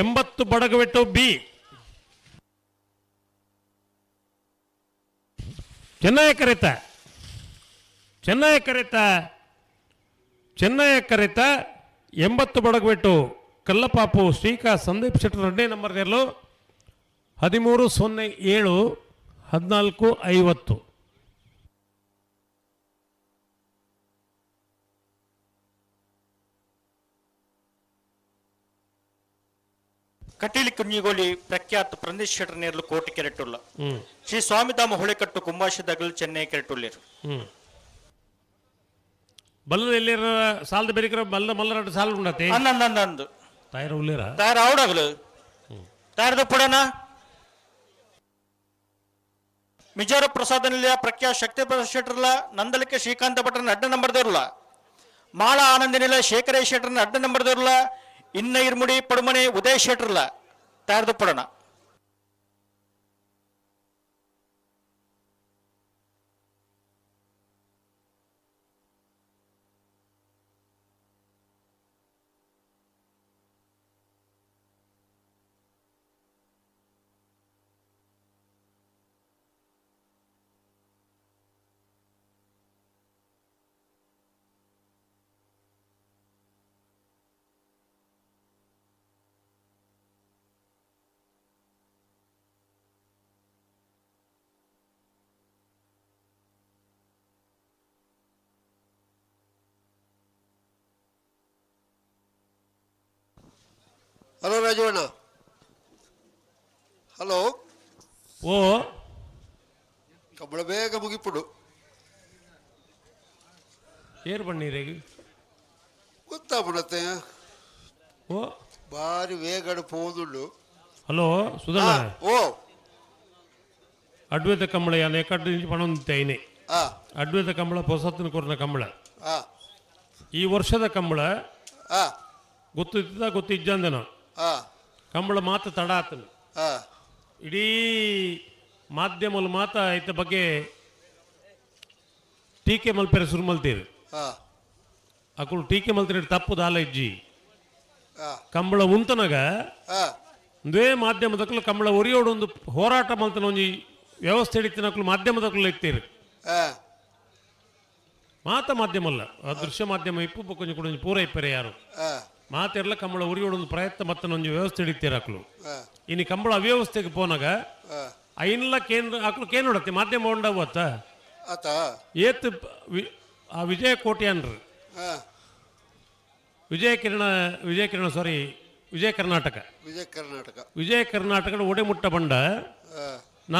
80 ಬಡಗವೆಟ್ಟು ಬಿ. ಚೆನ್ನೈ ಕರೆತ ಚೆನ್ನೈ ಕರೆತ ಚೆನ್ನೈ ಕರೆತ 80 ಬಡಗವೆಟ್ಟು ಕಲ್ಲಪಾಪು ಶ್ರೀಕಾ ಸಂದೀಪ್ ಶೆಟ್ಟರ್ 2ನೇ ನಂಬರ್ 13:07 14:50. ಕಟೀಲಿ ಕುഞ്ഞിಗೋಲಿ ಪ್ರಖ್ಯಾತ ಪ್ರಂದೀಶ್ ಶೆಟ್ಟರ್ ನೇರ್ಲು ಕೋಟಿ ಕೆರೆಟುಲ್ಲ. ಶ್ರೀ ಸ್ವಾಮಿಧಾಮ ಹೊಳೆಕಟ್ಟು ಕುಂಬಾಶದಗಲು ಚೆನ್ನೈ ಕೆರೆಟುಲ್ಲೇರು. ಬಲ್ಲದ ಎಲ್ಲಿರ ಸಾಲದ ಬೇರೆ ಬಲ್ಲ ಮಲ್ಲರಡು ಸಾಲ ಉಂಡತೆ. ಅಂದ ಅಂದ ಅಂದ. ತಯಾರ ಉಲ್ಲೇರ? ತಯಾರ ಅವಡಗಲು ತಯಾರದ ಪುಡನ ಮಿಜಾರ ಪ್ರಸಾದ ನಿಲಯ ಪ್ರಖ್ಯಾತ ಶಕ್ತಿ ಪ್ರಸಾದ್ ಶೆಟ್ಟರ್ಲ ನಂದಲಿಕೆ ಶ್ರೀಕಾಂತ ಭಟ್ರನ ಅಡ್ಡ ನಂಬರ್ ದೇರ್ಲ ಮಾಳ ಆನಂದ ನಿಲಯ ಶೇಖರೇ ಶೆಟ್ಟರ್ನ ಅಡ್ಡ ನಂಬರ್ ದೇರ್ಲ ಇನ್ನ ಇರ್ಮುಡಿ ಪಡುಮನೆ ಉದಯ ಶೆಟ್ಟರ್ಲ ತಯಾರದ ಪುಡನ. ಹಲೋ ರಾಜವಣ್ಣ. ಹಲೋ. ಓ. ಕಂಬಳ ಬೇಗ ಮುಗಿಪುಡು. ಏರ್ ಬಣ್ಣೀರಿಗೆ? ಗೊತ್ತಾಪುಣತ್ತೆ. ಓ. ಬಾರಿ ವೇಗಡು ಪೋದುಂಡು. ಹಲೋ ಸುಧಣ್ಣ. ಓ. ಅದ್ವೈತ ಕಂಬಳ ಯಾನ್ ಎಕಡ್ಡು ಇಂಚಿ ಪಣೊಂದಿತ್ತೆ ಐನೆ. ಅದ್ವೈತ ಕಂಬಳ ಪೊಸತ್ತಿನ ಕೊರ್ನ ಕಂಬಳ. ಈ ವರ್ಷದ ಕಂಬಳ ಗೊತ್ತಿದ್ದ ಗೊತ್ತಿಜ್ಜಂದನ ಕಂಬಳ ಮಾತ ತಡ ಆತನು. ಇಡೀ ಮಾಧ್ಯಮలు ಮಾತ ಐತ ಬಗ್ಗೆ ಟೀಕೆ ಮಲ್ಪೆರೆ ಶುರು ಮಲ್ತೀರು. ಅಕುಲು ಟೀಕೆ ಮಲ್ತಿರ ತಪ್ಪು ದಾಲ ಇಜ್ಜಿ. ಕಂಬಳ ಉಂತನಗ ಒಂದೇ ಮಾಧ್ಯಮದಕ್ಕಲು ಕಂಬಳ ಒರಿಯೋಡು ಒಂದು ಹೋರಾಟ ಮಲ್ತನ ಒಂಜಿ ವ್ಯವಸ್ಥೆ ಹಿಡಿತಿನಕಲು ಮಾಧ್ಯಮದಕ್ಕಲು ಇತ್ತೀರು. ಮಾತ ಮಾಧ್ಯಮ ಅಲ್ಲ, ಆ ದೃಶ್ಯ ಮಾಧ್ಯಮ ಇಪ್ಪು ಕೊಂಚ ಕೂಡ ಪೂರ ಇಪ್ಪರೆ ಯಾರು ಮಾತೆರ್ಲ ಕಂಬಳ ಉರಿಯೋಡು ಒಂದು ಪ್ರಯತ್ನ ಮತ್ತನ ಒಂಜಿ ವ್ಯವಸ್ಥೆ ಹಿಡಿತೀರ ಅಕ್ಲು. ಇನ್ನು ಕಂಬಳ ಅವ್ಯವಸ್ಥೆಗೆ ಪೋನಾಗ ಐನ್ಲ ಕೇಂದ್ರ ಅಕ್ಲು ಕೇನ್ ಮಾಧ್ಯಮ ಉಂಡವತ್ತ ಏತ್ ಆ ವಿಜಯ ಕೋಟ್ಯಾನ್ರು ವಿಜಯ ಕಿರಣ ವಿಜಯ ಕಿರಣ ಸಾರಿ ವಿಜಯ ಕರ್ನಾಟಕ ವಿಜಯ ಕರ್ನಾಟಕ ವಿಜಯ ಕರ್ನಾಟಕದ ಒಡೆಮುಟ್ಟ ಬಂಡ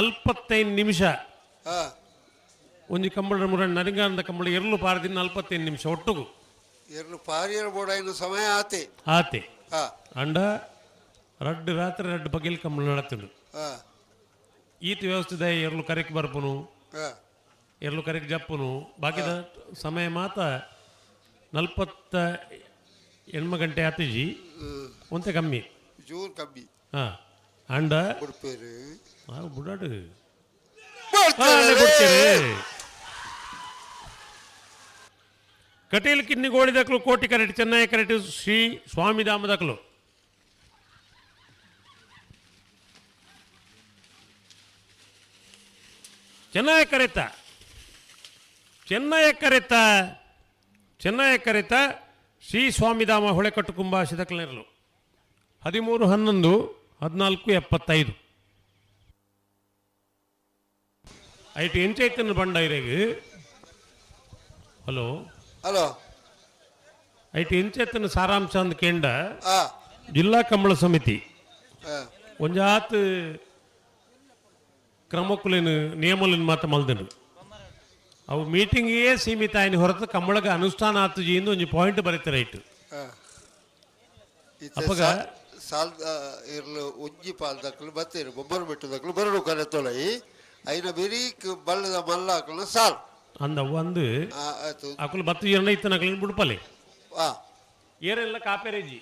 45 ನಿಮಿಷ ಒಂಜಿ ಕಂಬಳ ಮುರ ನರಿಂಗಾನಂದ ಕಂಬಳ ಎರಲು ಪಾರದಿನ 45 ನಿಮಿಷ ಒಟ್ಟುಗು ಎರಲು ಪಾರಿಯರ ಬೋಡಾಯಿನ ಸಮಯ ಆತೆ ಆತೆ ಅಂಡ ರಡ್ಡು ರಾತ್ರಿ ರಡ್ಡು ಬಗೆಲ್ ಕಂಬಳ ನಡತಿಡು. ಈತ ವ್ಯವಸ್ಥೆ ಎರಲು ಕರೆಕ್ ಬರ್ಪುನು ಎರಲು ಕರೆಕ್ ಜಪ್ಪುನು ಬಾಕಿದ ಸಮಯ ಮಾತ 48 ಗಂಟೆ ಆತಿಜಿ ಒಂತೆ ಕಮ್ಮಿ ಜೂರ್ ಕಮ್ಮಿ. ಹಾ ಅಂಡ ಬುಡ್ಪೇರು ಬುಡಾಡು ಬಿಡ್ತೀರಿ. ಕಟೀಲ್ ಕಿನ್ನಿಗೋಳಿದಕ್ಲು ಕೋಟಿ ಕರೆಟ್ ಚೆನ್ನೈ ಕರೆಟ್ ಶ್ರೀ ಸ್ವಾಮಿಧಾಮದಕ್ಲು ಚೆನ್ನೈ ಕರೆತ ಚೆನ್ನೈ ಕರೆತ ಚೆನ್ನೈ ಕರೆತ ಶ್ರೀ ಸ್ವಾಮಿಧಾಮ ಹೊಳೆಕಟ್ಟು ಕುಂಬ ಶಿದಕ್ಲನೆರಲು 13 11 14 75 ಐಟ್ ಎಂಚೈತನ ಬಂಡ ಇರೆಗ್. ಹಲೋ ಹಲೋ ಐಟ್ ಎಂಚೈತನ ಸಾರಾಂಶ ಅಂದ್ ಕೇಂಡ ಜಿಲ್ಲಾ ಕಂಬಳ ಸಮಿತಿ ಒಂಜಾತ್ ಕ್ರಮಕ್ಕುಲೇನು ನಿಯಮಲೇನು ಮಾತ ಮಲ್ದನು ಅವು ಮೀಟಿಂಗೇ ಸೀಮಿತ ಆಯ್ನ ಹೊರತು ಕಂಬಳಗ ಅನುಷ್ಠಾನ ಆತುಜಿ ಎಂದು ಒಂಜಿ ಪಾಯಿಂಟ್ ಬರೀತಾರೆ ರೈಟ್. ಅಪ್ಪಗ ಸಾಲ್ ಇರ್ಲು ಒಂಜಿ ಪಾಲ್ದಕ್ಲು ಬತ್ತೀರು ಬೊಬ್ಬರು ಬಿಟ್ಟದಕ್ಲು ಬರಡು ಕರೆತೊಳೈ ಐನ ಬೆರೀಕ್ ಬಲ್ಲದ ಮಲ್ಲಾಕ್ಲು ಸಾಲ್ ಅಂದ ಒಂದು ಅಕುಲು ಬತ್ತು ಎರಡ ಇತ್ತನ ಅಕುಲು ಬುಡ್ಪಲೆ ಏರೆಲ್ಲ ಕಾಪೇರೇಜಿ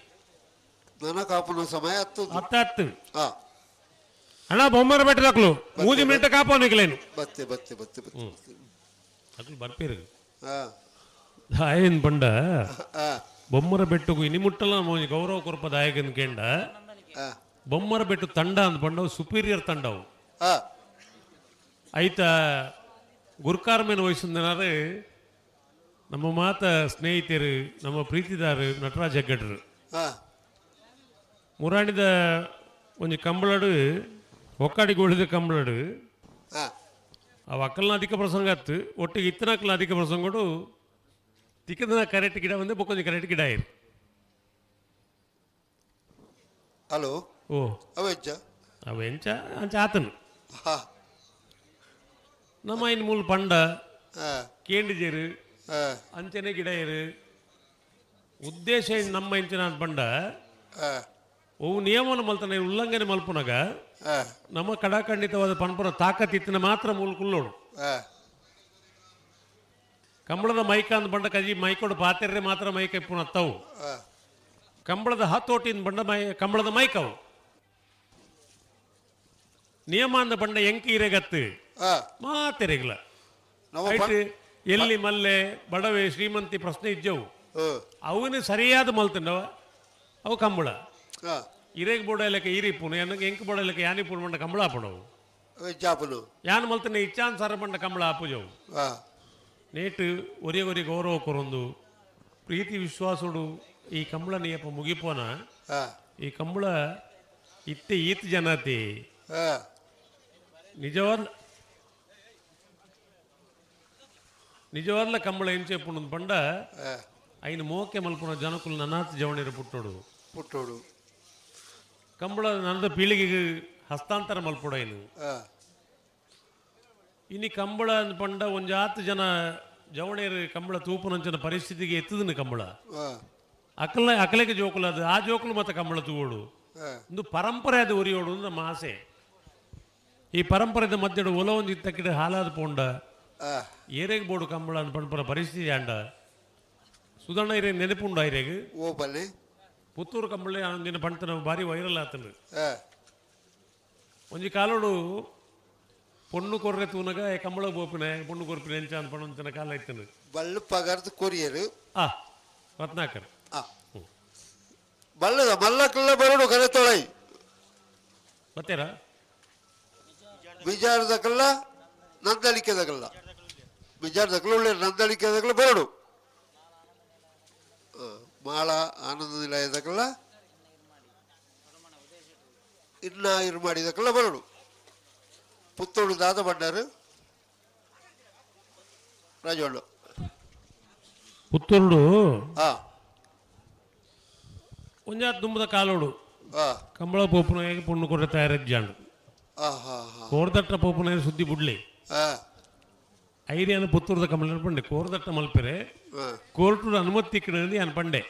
ನನ್ನ ಕಾಪುನ ಸಮಯ ಹತ್ತು ಹತ್ತು ಹತ್ತು ಅಣ್ಣ ಬೊಮ್ಮರ ಬೆಟ್ಟದಕ್ಲು ಮೂಜಿ ಮಿನಿಟ್ ಕಾಪೋನಿಕ್ಲೇನು ಬತ್ತೆ ಬತ್ತೆ ಬತ್ತೆ ಬತ್ತೆ ಅಕುಲು ಬರ್ಪೇರು ದಾಯನ್ ಬಂಡ ಬೊಮ್ಮರ ಬೆಟ್ಟುಗು ಇನಿ ಮುಟ್ಟಲ ಮೋಜಿ ಗೌರವ ಕೊರಪ ದಾಯಕನ್ ಕೇಂಡ ಬೊಮ್ಮರ ಬೆಟ್ಟು ತಂಡ ಅಂದ್ ಬಂಡವು ಸುಪೀರಿಯರ್ ತಂಡವು ಐತ ಗುರುಕಾರ ಮೇಲೆ ವಹಿಸಿದನಾರು ನಮ್ಮ ಮಾತ ಸ್ನೇಹಿತರು ನಮ್ಮ ಪ್ರೀತಿದಾರು ನಟರಾಜ್ ಹೆಗ್ಗಡ್ರು ಮುರಾಣಿದ ಒಂಜಿ ಕಂಬಳಡು ಒಕ್ಕಾಡಿಗೋಳಿದ ಕಂಬಳಡು ಅವು ಅಕ್ಕಲ್ನ ಅಧಿಕ ಪ್ರಸಂಗ ಆತು ಒಟ್ಟಿಗೆ ಇತ್ತನಕ್ಕಲ್ನ ಅಧಿಕ ಪ್ರಸಂಗಡು ತಿಕ್ಕದನ ಕರೆಕ್ಟ್ ಗಿಡ ಒಂದೇ ಬೊಕ್ಕೊಂಜಿ ಕರೆಕ್ಟ್ ಗಿಡ ಇರು. ಹಲೋ. ಓ. ಅವೆಂಚ ಅವೆಂಚ ಅಂಚ ಆತನು. ನಮ್ಮ ಇನ್ ಮೂಲ ಪಂಡ ಕೇಂಡಿಜೇರು ಅಂಚನೆ ಗಿಡ ಇರು. ಉದ್ದೇಶ ನಮ್ಮ ಇಂಚಿನ ಪಂಡ ಒವು ನಿಯಮನ ಮಲ್ತನ ಉಲ್ಲಂಘನೆ ಮಲ್ಪುನಗ ನಮ್ಮ ಕಡಾಖಂಡಿತವಾದ ಪನ್ಪುನ ತಾಕತ್ ಇತ್ತಿನ ಮಾತ್ರ ಮೂಲ ಕುಲ್ಲೋಡು. ಕಂಬಳದ ಮೈಕ ಅಂದ್ ಬಂಡ ಕಜಿ ಮೈಕೋಡು ಪಾತೆರ್ರೆ ಮಾತ್ರ ಮೈಕ ಇಪ್ಪುನ ಅತ್ತವು. ಕಂಬಳದ ಹತೋಟಿನ ಬಂಡ ಮೈ ಕಂಬಳದ ಮೈಕವು. ನಿಯಮ ಅಂದ ಬಂಡ ಎಂಕ ಇರೆಗತ್ತು ಮಾತೆರೆಗ್ಲ ಎಲ್ಲಿ ಮಲ್ಲೆ ಬಡವೆ ಶ್ರೀಮಂತಿ ಪ್ರಶ್ನೆ ಇಜ್ಜವು. ಅವನು ಸರಿಯಾದ ಮಲ್ತಂಡವ ಅವು ಕಂಬಳ. ಇರೇಗ್ ಬೋಡ ಲೆಕ್ಕ ಈರಿಪ್ಪುನು ಎನ್ನಗೆ ಎಂಕ್ ಬೋಡ ಲೆಕ್ಕ ಯಾನಿಪ್ಪುನು ಬಂಡ ಕಂಬಳ ಆಪಣವು. ಯಾನ್ ಮಲ್ತನೆ ಇಚ್ಛಾನುಸಾರ ಬಂಡ ಕಂಬಳ ಆಪುಜವು. ನೇಟ್ ಒರಿಯ ಒರಿ ಗೌರವ ಕೊರೊಂದು ಪ್ರೀತಿ ವಿಶ್ವಾಸೋಡು ಈ ಕಂಬಳ ನಿಯಪ ಮುಗಿಪೋನ. ಈ ಕಂಬಳ ಇತ್ತೆ ಈತ್ ಜನತಿ ನಿಜವಾದ ನಿಜವಾದ್ಲ ಕಂಬಳ ಎಂಚೆಪ್ಪುಂಡು ಪಂಡ ಐನು ಮೋಕೆ ಮಲ್ಪುನ ಜನಕುಲು ನನಾತ್ ಜವಣಿರ ಪುಟ್ಟೋಡು ಪುಟ್ಟೋಡು ಕಂಬಳ ನನದ ಪೀಳಿಗೆಗೆ ಹಸ್ತಾಂತರ ಮಲ್ಪೊಡು ಐನು. ಇನಿ ಕಂಬಳ ಪಂಡ ಒಂಜಾತ್ ಜನ ಜವಣೇರು ಕಂಬಳ ತೂಪುನಂಚಿನ ಪರಿಸ್ಥಿತಿಗೆ ಎತ್ತದನು ಕಂಬಳ. ಅಕಲ ಅಕಲೆಗೆ ಜೋಕುಲು ಅದು ಆ ಜೋಕುಲು ಮತ್ತೆ ಕಂಬಳ ತೂವೋಡು. ಒಂದು ಪರಂಪರೆ ಅದು ಒರಿಯೋಡು ನಮ್ಮ ಆಸೆ. ಈ ಪರಂಪರೆದ ಮಧ್ಯೆ ಒಲ ಒಂಜಿ ತಕ್ಕಿಡ ಹಾಲಾದ ಪೋಂಡ ಏರೆಗ್ ಬೋಡು ಕಂಬಳ ಅಂತ ಪಂಪರ ಪರಿಸ್ಥಿತಿ ಆಂಡ ಸುಧಣ್ಣ ಇರೇ ನೆನಪುಂಡ ಇರೇಗ್ ಓ ಬಲ್ಲೆ ಪುತ್ತೂರು ಕಂಬಳಿ ದಿನ ಪಂತನ ಭಾರಿ ವೈರಲ್ ಆತಂಡು. ಒಂಜಿ ಕಾಲೋಡು ಪೊಣ್ಣು ಕೊರ್ರೆ ತೂನಗ ಕಂಬಳ ಬೋಪಿನ ಪೊಣ್ಣು ಕೊರ್ಪಿನ ಎಂಚ ಅಂತ ಪಣ್ಣಂಚಿನ ಕಾಲ ಇತ್ತಂಡು. ಬಲ್ಲು ಪಗರ್ದು ಕೊರಿಯರು ಆ ರತ್ನಾಕರ್ ಬಲ್ಲದ ಮಲ್ಲಕ್ಕೆಲ್ಲ ಬರೋಡು ಕರೆತೊಳೈ ಬತ್ತೇರಾ ಬಿಜಾರದಕಲ್ಲ ನಂದಳಿಕೆದಕಲ್ಲ ಬಿಜಾರದಕಲ್ಲ ಒಳ್ಳೆ ನಂದಳಿಕೆದಕಲ್ಲ ಬರೋಡು ಮಾಳ ಆನಂದ ನಿಲಯದಕಲ್ಲ ಇನ್ನ ಇರು ಮಾಡಿದಕಲ್ಲ ಬರೋಡು ಪುತ್ತೂರು ದಾದ ಬಂಡಾರು ರಾಜವಳ್ಳು ಪುತ್ತೂರುಡು ಒಂಜಾತ್ ದುಂಬದ ಕಾಲೋಡು ಕಂಬಳ ಪೋಪುನ ಪೊಣ್ಣು ಕೊರ್ರೆ ತಯಾರಿಜ್ಜಾಂಡು. ಕೋರ್ದಟ್ಟ ಪೋಪುನ ಸುದ್ದಿ ಬುಡ್ಲಿ ಐರಿಯಾನ ಪುತ್ತೂರದ ಕಂಬಳ ಪಂಡೆ ಕೋರ್ದಟ್ಟ ಮಲ್ಪೆರೆ ಕೋರ್ಟು ಅನುಮತಿ ಇಕ್ಕಣಂದು ಯಾನ್ ಪಂಡೆ.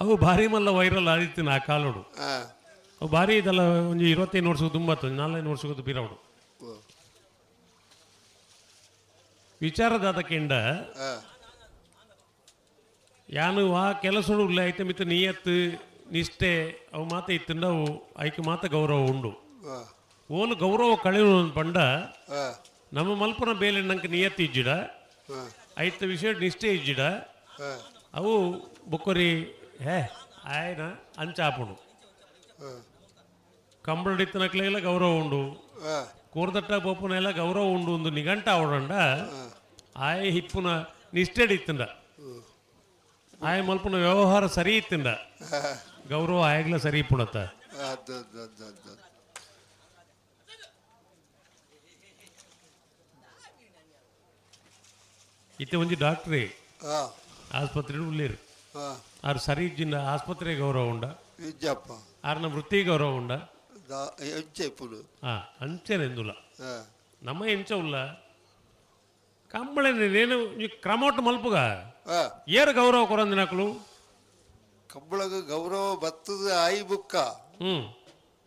ಅವು ಭಾರಿ ಮಲ್ಲ ವೈರಲ್ ಆದಿತ್ತಿನ ಆ ಕಾಲೋಡು. ಅವು ಭಾರಿ ಇದೆಲ್ಲ ಒಂಜಿ 25 ವರ್ಷ ದುಂಬತ್ತು 4-5 ವರ್ಷ ಪಿರವಡು. ವಿಚಾರದಾದ ಕೆಂಡ ಯಾನು ಆ ಕೆಲಸಡು ಉಲ್ಲ ಐತೆ ಮಿತ್ತ ನಿಯತ್ತು ನಿಷ್ಠೆ ಅವು ಮಾತ ಇತ್ತಂಡ ಅವು ಐಕೆ ಮಾತ ಗೌರವ ಉಂಡು. ಓಲು ಗೌರವ ಕಳೆಯುವ ಪಂಡ ನಮ್ಮ ಮಲ್ಪುನ ಬೇಲೆ ನಂಗೆ ನಿಯತ್ತು ಇಜ್ಜಿಡ ಐತ ವಿಷಯ ನಿಷ್ಠೆ ಇಜ್ಜಿಡ ಅವು ಬೊಕ್ಕೊರಿ ಹೇ ಆಯ್ನ ಅಂಚಾಪುಂಡು. ಕಂಬಳಡಿತ್ತನಕ್ಲೆಲ್ಲ ಗೌರವ ಉಂಡು ಕೋರ್ದಟ್ಟ ಬೋಪುನ ಎಲ್ಲ ಗೌರವ ಉಂಡು ಒಂದು ನಿಘಂಟ ಅವಡಂಡ ಆಯ್ ಹಿಪ್ಪುನ ನಿಷ್ಠೆಡ್ ಇತ್ತಂಡ ಆಯ್ ಮಲ್ಪುನ ವ್ಯವಹಾರ ಸರಿ ಇತ್ತಂಡ ಗೌರವ ಆಯಗ್ಲ ಸರಿ ಇಪ್ಪುಣತ್ತ. ಇತ್ತೆ ಒಂಜಿ ಡಾಕ್ಟ್ರಿ ಆಸ್ಪತ್ರೆ ಉಳ್ಳೇರು ಆರು ಸರಿ ಇಜ್ಜಿಂಡ ಆಸ್ಪತ್ರೆ ಗೌರವ ಉಂಡ ಆರ್ನ ವೃತ್ತಿ ಗೌರವ ಉಂಡ ಅಂಚೆನೆಂದುಲ ನಮ್ಮ ಎಂಚ ಉಲ್ಲ ಕಂಬಳ ನೇನು ಕ್ರಮೋಟ್ ಮಲ್ಪುಗ ಏರು ಗೌರವ ಕೊರಂದಿನಕ್ಲು ಕಂಬಳಗ ಗೌರವ ಬತ್ತದ ಆಯಿ ಬುಕ್ಕ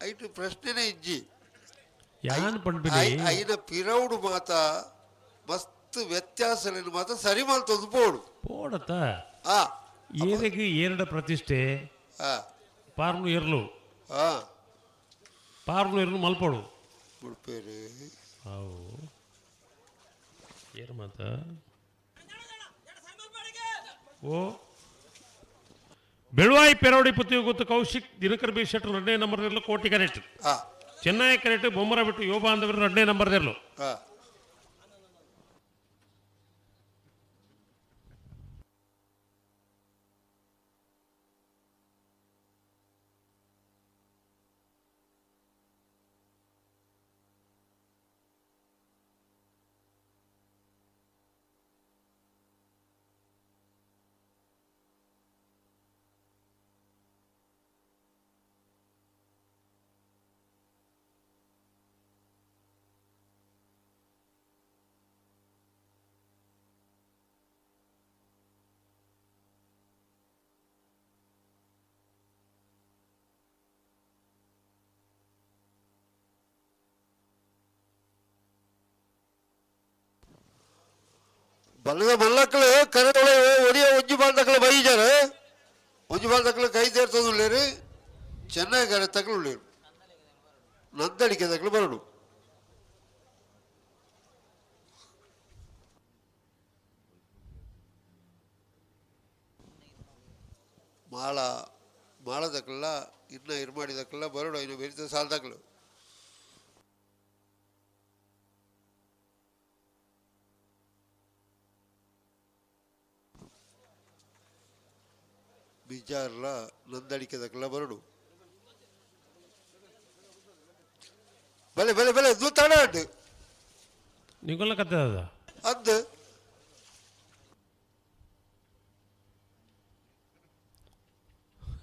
ಐಟು ಪ್ರಶ್ನೆನೇ ಇಜ್ಜಿ. ಯಾನ್ ಪಂಡ್ಪಿನಿ ಐನ ಪಿರೌಡು ಮಾತ ಮಸ್ತ್ ವ್ಯತ್ಯಾಸలను ಮಾತ ಸರಿ ಮಲ್ತೊಂದು ಪೋಡು ಪೋಡತ್ತ. ಏರೆಗ್ ಏರಡ ಪ್ರತಿಷ್ಠೆ ಪಾರ್ನು ಎರ್ಲು ಪಾರ್ನು ಎರ್ಲು ಮಲ್ಪೋಡು ಮುಡ್ಪೇರು ಅವು ಏರು ಮಾತ ಓ ಬೆಳುವಾಯಿ ಪೆರೋಡಿ ಪುತ್ತಿಗೆ ಗೊತ್ತು ಕೌಶಿಕ್ ದಿನಕರ್ ಬಿ ಶೆಟ್ಟರ್ ಎರಡನೇ ನಂಬರ್ ಇರಲು ಕೋಟಿ ಕರೆಕ್ಟ್. ಚೆನ್ನೈ ಕರೆಕ್ಟ್ ಬೊಮ್ಮರ ಬಿಟ್ಟು ಯೋಬ ಅಂದವರು ಎರಡನೇ ನಂಬರ್ ಇರಲು. ಬಲ್ಲದ ಮಲ್ಲಕ್ಕಳು ಕರೆತೊಳೆ ಒರಿಯ ಒಂಜಿ ಬಾಲ್ದಕ್ಕಳು ಬೈಜಾರು ಒಂಜಿ ಬಾಲ್ದಕ್ಕಳು ಕೈ ತೇರ್ತದುಳ್ಳೇರು ಚೆನ್ನೈ ಕರೆ ತಕ್ಕಲು ಉಳ್ಳೇರು ನಂದಡಿಕೆ ತಕ್ಕಲು ಬರಡು. ಮಾಳ ಮಾಳದಕ್ಕಲ್ಲ ಇನ್ನ ಇರ್ಮಾಡಿದಕ್ಕಲ್ಲ ಬರಡು ಇನ್ನು ಬೆರಿತ ಸಾಲದಕ್ಕಲು. ಬಿಜಾರ್ಲ ನಂದಡಿಕೆದಕ್ಕಲ್ಲ ಬರಡು. ಬಲೆ ಬಲೆ ಬಲೆ ಇದು ತಡ ಉಂಟು. ನಿಂಗೊಲ್ಲ ಕತ್ತೆ ಅದ ಅಂದು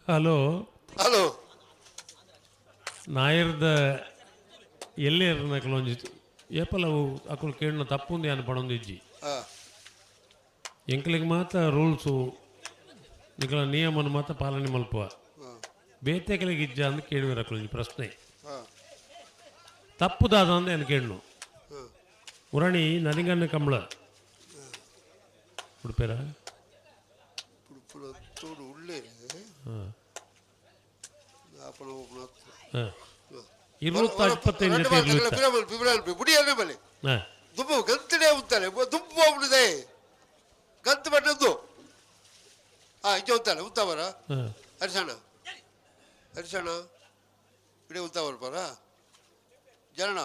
ಹಲೋ. ಹಲೋ. ನಾಯರ್ದ ಎಲ್ಲೇ ನಕಲು ಒಂಜಿ ಏಪಲ ಅವು ಅಕುಲು ಕೇಳಿನ ತಪ್ಪುಂದು ಯಾನ್ ಪಡೊಂದು ಇಜ್ಜಿ. ಎಂಕ್ಲೆಗ್ ಮಾತ್ರ ರೂಲ್ಸು ನಿಕಲ ನಿಯಮನ ಮಾತ್ರ ಪಾಲನೆ ಮಲ್ಪುವ. ಬೇತೆಕಲಿಗೆ ಇಜ್ಜ ಅಂದ್ ಕೇಳುವೆರ್ ಅಕುಲು ಒಂಜಿ ಪ್ರಶ್ನೆ. ತಪ್ಪುದಾದ ಅಂದ್ ಏನು ಕೇಳು. ಉರಣಿ ನರಿಂಗಣ್ಣ ಕಂಬಳ ಉಡುಪೇರ. ದುಂಬು ಗಂತಡೆ ಉಂತಾನೆ ದುಂಬು ಹೋಗ್ಬಿಡಿದೆ ಗಂತು ಬಟ್ಟದ್ದು. ಹಾಂ ಇಂಚ ಉಂತಾನೆ ಉಂತಾವರ. ಹರಿಸಣ್ಣ ಹರಿಸಣ್ಣ ಇಡೀ ಉಂತಾವರ ಪರ ಜನಣ.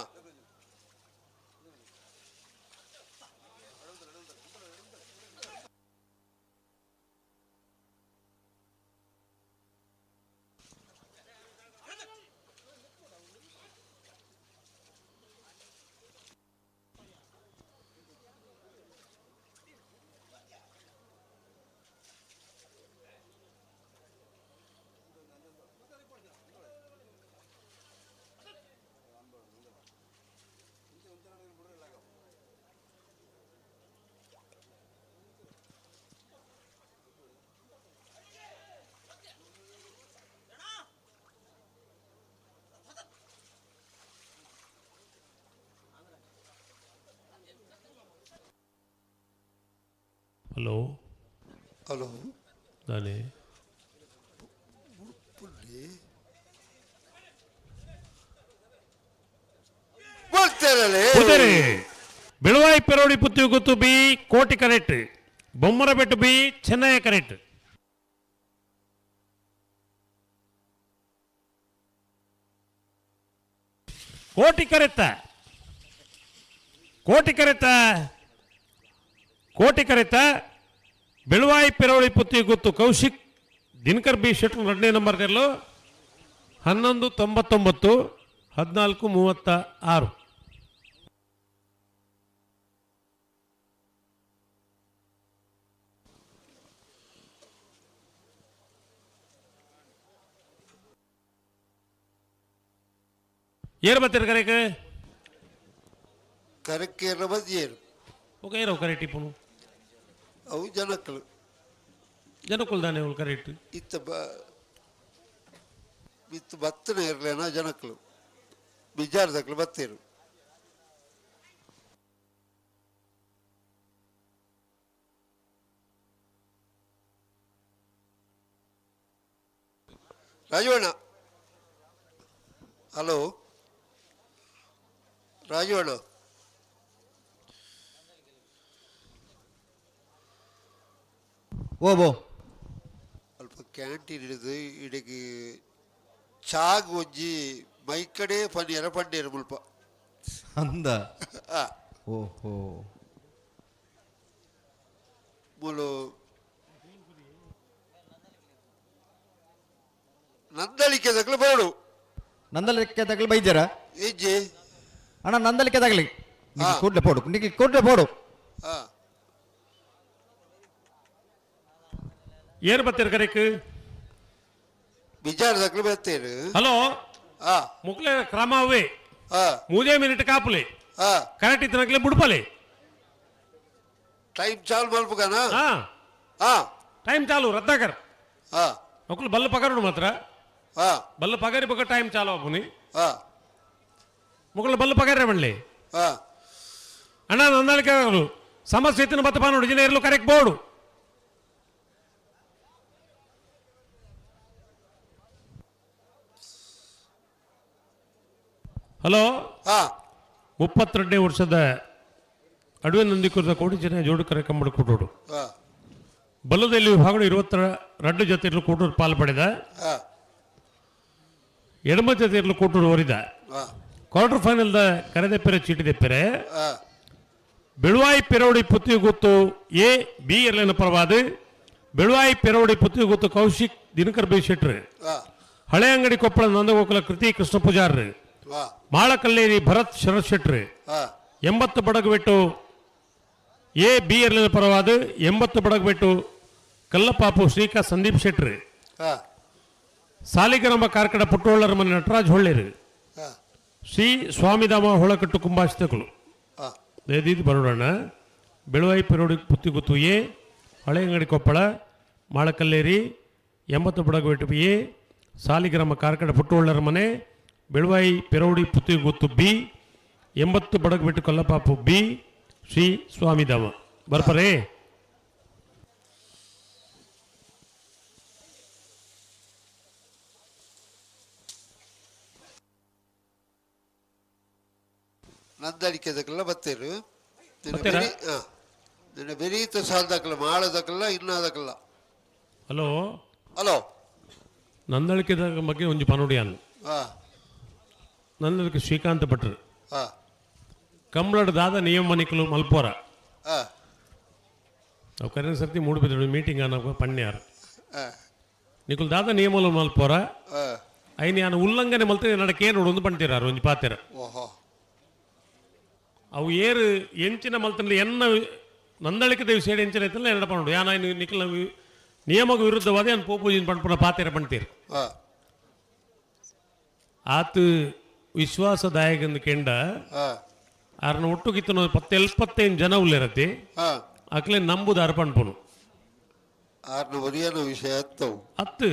ಹಲೋ. ಹಲೋ. ದಾನೆ Beluvai Perodi Puttiguttu B Koti correct, Bommarabettu B Chennaya correct. ಕೋಟಿ ಕರೆತ್ತ ಕೋಟಿ ಕರೆತ್ತ ಕೋಟಿ ಕರೆತ್ತ ಬೆಳುವಾಯಿ ಪೆರೋಳಿ ಪುತ್ತಿಗುತ್ತು ಕೌಶಿಕ್ ದಿನಕರ್ ಬಿ ಶೆಟ್ರು ಎರಡನೇ ನಂಬರ್ ತೆರಲು 11:99 14:36. ಏರು ಬತ್ತೀರ ಕರೆಕ್? ಕರಕೇರ ಮಧ್ಯೇರು. ಓಕೆ ಏರೋ ಕರೆಕ್ಟ್ ಇಪ್ಪನು. ಅವು ಜನಕ್ಕಳು. ಜನಕ್ಕಳು ತಾನೆ ಅವ್ಳು ಕರೆಕ್ಟ್. ಇತ್ತ ಬ ಇತ್ತು ಬತ್ತನೆ ಇರಲೇನ ಜನಕ್ಕಳು ಬಿಜಾರದಕ್ಕಳು ಬತ್ತೀರು. ರಾಜವಣ್ಣ. ಹಲೋ ರಾಜವಣ್ಣ. ಓ ಬೋ ಅಲ್ಪ ಕ್ಯಾಂಟೀನ್ ಹಿಡಿದು ಇಡೀ ಚಾಗ್ ಒಂಜಿ ಮೈಕಡೆ ಪನ್ನೀರ ಪಂಡೀರ ಮುಲ್ಪ. ಅಂದ. ಓಹೋ. ಮೂಲು ನಂದಳಿಕೆ ತಗಲು ಬರಡು. ನಂದಲಿಕೆ ತಗಲು ಬೈದ್ಯಾರ? ಇಜ್ಜಿ. ಅಣ್ಣ ನಂದಲಿಕೆ ತಗಲಿ ಕೂಡ್ಲೆ ಪೋಡು, ನಿಕ್ಕೆ ಕೂಡ್ಲೆ ಪೋಡು. ಏರು ಬತ್ತೀರ ಕರೆಕ್? ಬಿಜಾರದಕ್ಕಲು ಬತ್ತೀರು. ಹಲೋ. ಮುಕ್ಲೆ ಕ್ರಮ ಅವೇ. ಮೂಜೇ ಮಿನಿಟ್ ಕಾಪುಲೆ. ಕರೆಕ್ಟ್ ಇತ್ತನಕ್ಲೆ ಬುಡ್ಪಲೆ. ಟೈಮ್ ಚಾಲು ಮಲ್ಪುಗಾನ? ಟೈಮ್ ಚಾಲು ರದ್ದಾಕರ್. ಒಕ್ಕಲು ಬಲ್ಲ ಪಗರುಡು ಮಾತ್ರ. ಬಲ್ಲ ಪಗರಿ ಬೊಕ್ಕ ಟೈಮ್ ಚಾಲು ಆಪುನಿ. ಮುಕ್ಕಲು ಬಲ್ಲ ಪಗರ್ರೆ ಬಣ್ಲಿ. ಅಣ್ಣ ನಂದಳಿಕೆ ಸಮಸ್ಯೆ ಇತ್ತಿನ ಬತ್ತ ಪಾನೋಡು ಜಿನ ಇರಲು ಕರೆಕ್ಟ್ ಬೋರ್ಡು. ಹಲೋ, 32ನೇ ವರ್ಷದ ಅಡುವೆ ನಂದಿಕುರದ ಕೋಟಿ ಜನ ಜೋಡುಕರೆ ಕಂಬಳ ಕೂಟೋಡು. ಬಲ್ಲದಲ್ಲಿ ವಿಭಾಗಗಳು 22 ಜೊತೆಯಲ್ಲೂ ಕೂಟೂರು ಪಾಲು ಪಡೆದ. ಎಡಮ ಜೊತೆಯಲ್ಲೂ ಕೂಟೂರು ಓರಿದ. ಕ್ವಾರ್ಟರ್ ಫೈನಲ್ the ಕರೆದೆಪ್ಪೆರೆ ಚೀಟಿದೆಪ್ಪೆರೆ ಬೆಳುವಾಯಿ ಪೆರೋಡಿ ಪುತ್ತಿಗುತ್ತು ಎ ಬಿ ಎರಲಿನ ಪರವಾದ ಬೆಳುವಾಯಿ ಪೆರೋಡಿ ಪುತ್ತಿಗುತ್ತು ಕೌಶಿಕ್ ದಿನಕರ್ ಬಿ ಶೆಟ್ರು, ಹಳೆ ಅಂಗಡಿ ಕೊಪ್ಪಳ ನಂದಗೋಕುಲ ಕೃತಿ ಕೃಷ್ಣ ಪೂಜಾರ್ರು, ಮಾಳಕಲ್ಲೇರಿ ಭರತ್ ಶರತ್ ಶೆಟ್ರು, 80 ಬಡಗಬೆಟ್ಟು ಎ ಬಿ ಎರಲಿನ ಪರವಾದ 80 ಬಡಗಬೆಟ್ಟು ಕಲ್ಲಪಾಪು ಶ್ರೀಕಾ ಸಂದೀಪ್ ಶೆಟ್ರು, ಸಾಲಿಗ್ರಾಮ ಕಾರ್ಕಡ ಪುಟ್ಟೋಳ್ಳರ ಮನೆ ನಟರಾಜ್ ಹೊಳ್ಳೇರು, ಶ್ರೀ ಸ್ವಾಮಿಧಾಮ ಹೊಳಕಟ್ಟು ಕುಂಬಾಶಿತಗಳು. ದಯದೀದ್ ಬರೋಡಣ್ಣ. ಬೆಳುವಾಯಿ ಪೆರೋಡಿ ಪುತ್ತಿಗುತ್ತು ಎ, ಹಳೆಯಂಗಡಿ ಕೊಪ್ಪಳ ಮಾಳಕಲ್ಲೇರಿ 80 ಬಡಗಬೆಟ್ಟು ಎ, ಸಾಲಿಗ್ರಾಮ ಕಾರ್ಕಡ ಪುಟ್ಟೋಳ್ಳರ ಮನೆ ಬೆಳುವಾಯಿ ಪೆರೋಡಿ ಪುತ್ತಿಗುತ್ತು ಬಿ, 80 ಬಡಗಬೆಟ್ಟು ಕಲ್ಲಪಾಪು ಬಿ, ಶ್ರೀ ಸ್ವಾಮಿಧಾಮ. ಬರ್ಪರೇ? ನಂದಳಿಕೆದಕ್ಕೆಲ್ಲ ಬತ್ತೇರು ನಿನ್ನ ಬೆರೀತ ಸಾಲದಕ್ಕಲ್ಲ ಮಾಡೋದಕ್ಕಲ್ಲ ಇನ್ನಾದಕ್ಕಲ್ಲ. ಹಲೋ ಹಲೋ, ನಂದಳಿಕೆದ ಬಗ್ಗೆ ಒಂಜಿ ಪನುಡಿಯಾನ್. ನಂದಳಿಕೆ ಶ್ರೀಕಾಂತ ಭಟ್ರು ಕಂಬಳಡ್ ದಾದ ನಿಯಮ ನಿಕಲು ಮಲ್ಪೋರ. ಅವು ಕರೆನ ಸರ್ತಿ ಮೂಡುಬಿದ್ರು ಮೀಟಿಂಗ್ ಆನ ಪಣ್ಯಾರ. ನಿಕುಲು ದಾದ ನಿಯಮಲು ಮಲ್ಪೋರ ಐನ್ ಯಾನ್ ಉಲ್ಲಂಘನೆ ಮಲ್ತೆ ನಡಕೆ ನೋಡು ಪಣ್ತೀರಾರು ಒಂಜಿ ಪಾತೆರ. ಅವು ಏರು ಎಂಚಿನ ಮಲ್ತಂಡ ಎನ್ನ ನಂದಳಿಕೆ ದೇವಿ ಸೇಡಿ ಎಂಚಿನ ಐತಲ್ಲ ಎನ್ನಡ ಪಂಡು ಯಾನ ಐನ್ ನಿಕಲ್ನ ನಿಯಮಕ್ಕೆ ವಿರುದ್ಧವಾದ ಯಾನ್ ಪೋಪೂಜಿನ ಪಣ್ಪುನ ಪಾತೆರ ಪಣ್ತೀರ್. ಆತು ವಿಶ್ವಾಸದಾಯಕಂದು ಕೆಂಡ ಆರ್ನ ಒಟ್ಟುಗಿತ್ತನ 75 ಜನ ಉಲ್ಲೇರತಿ ಅಕ್ಲೆ ನಂಬುದಾರ ಪಣ್ಪುನು. ಆರ್ನ ಒರಿಯನ ವಿಷಯ ಅತ್ತವು ಅತ್ತು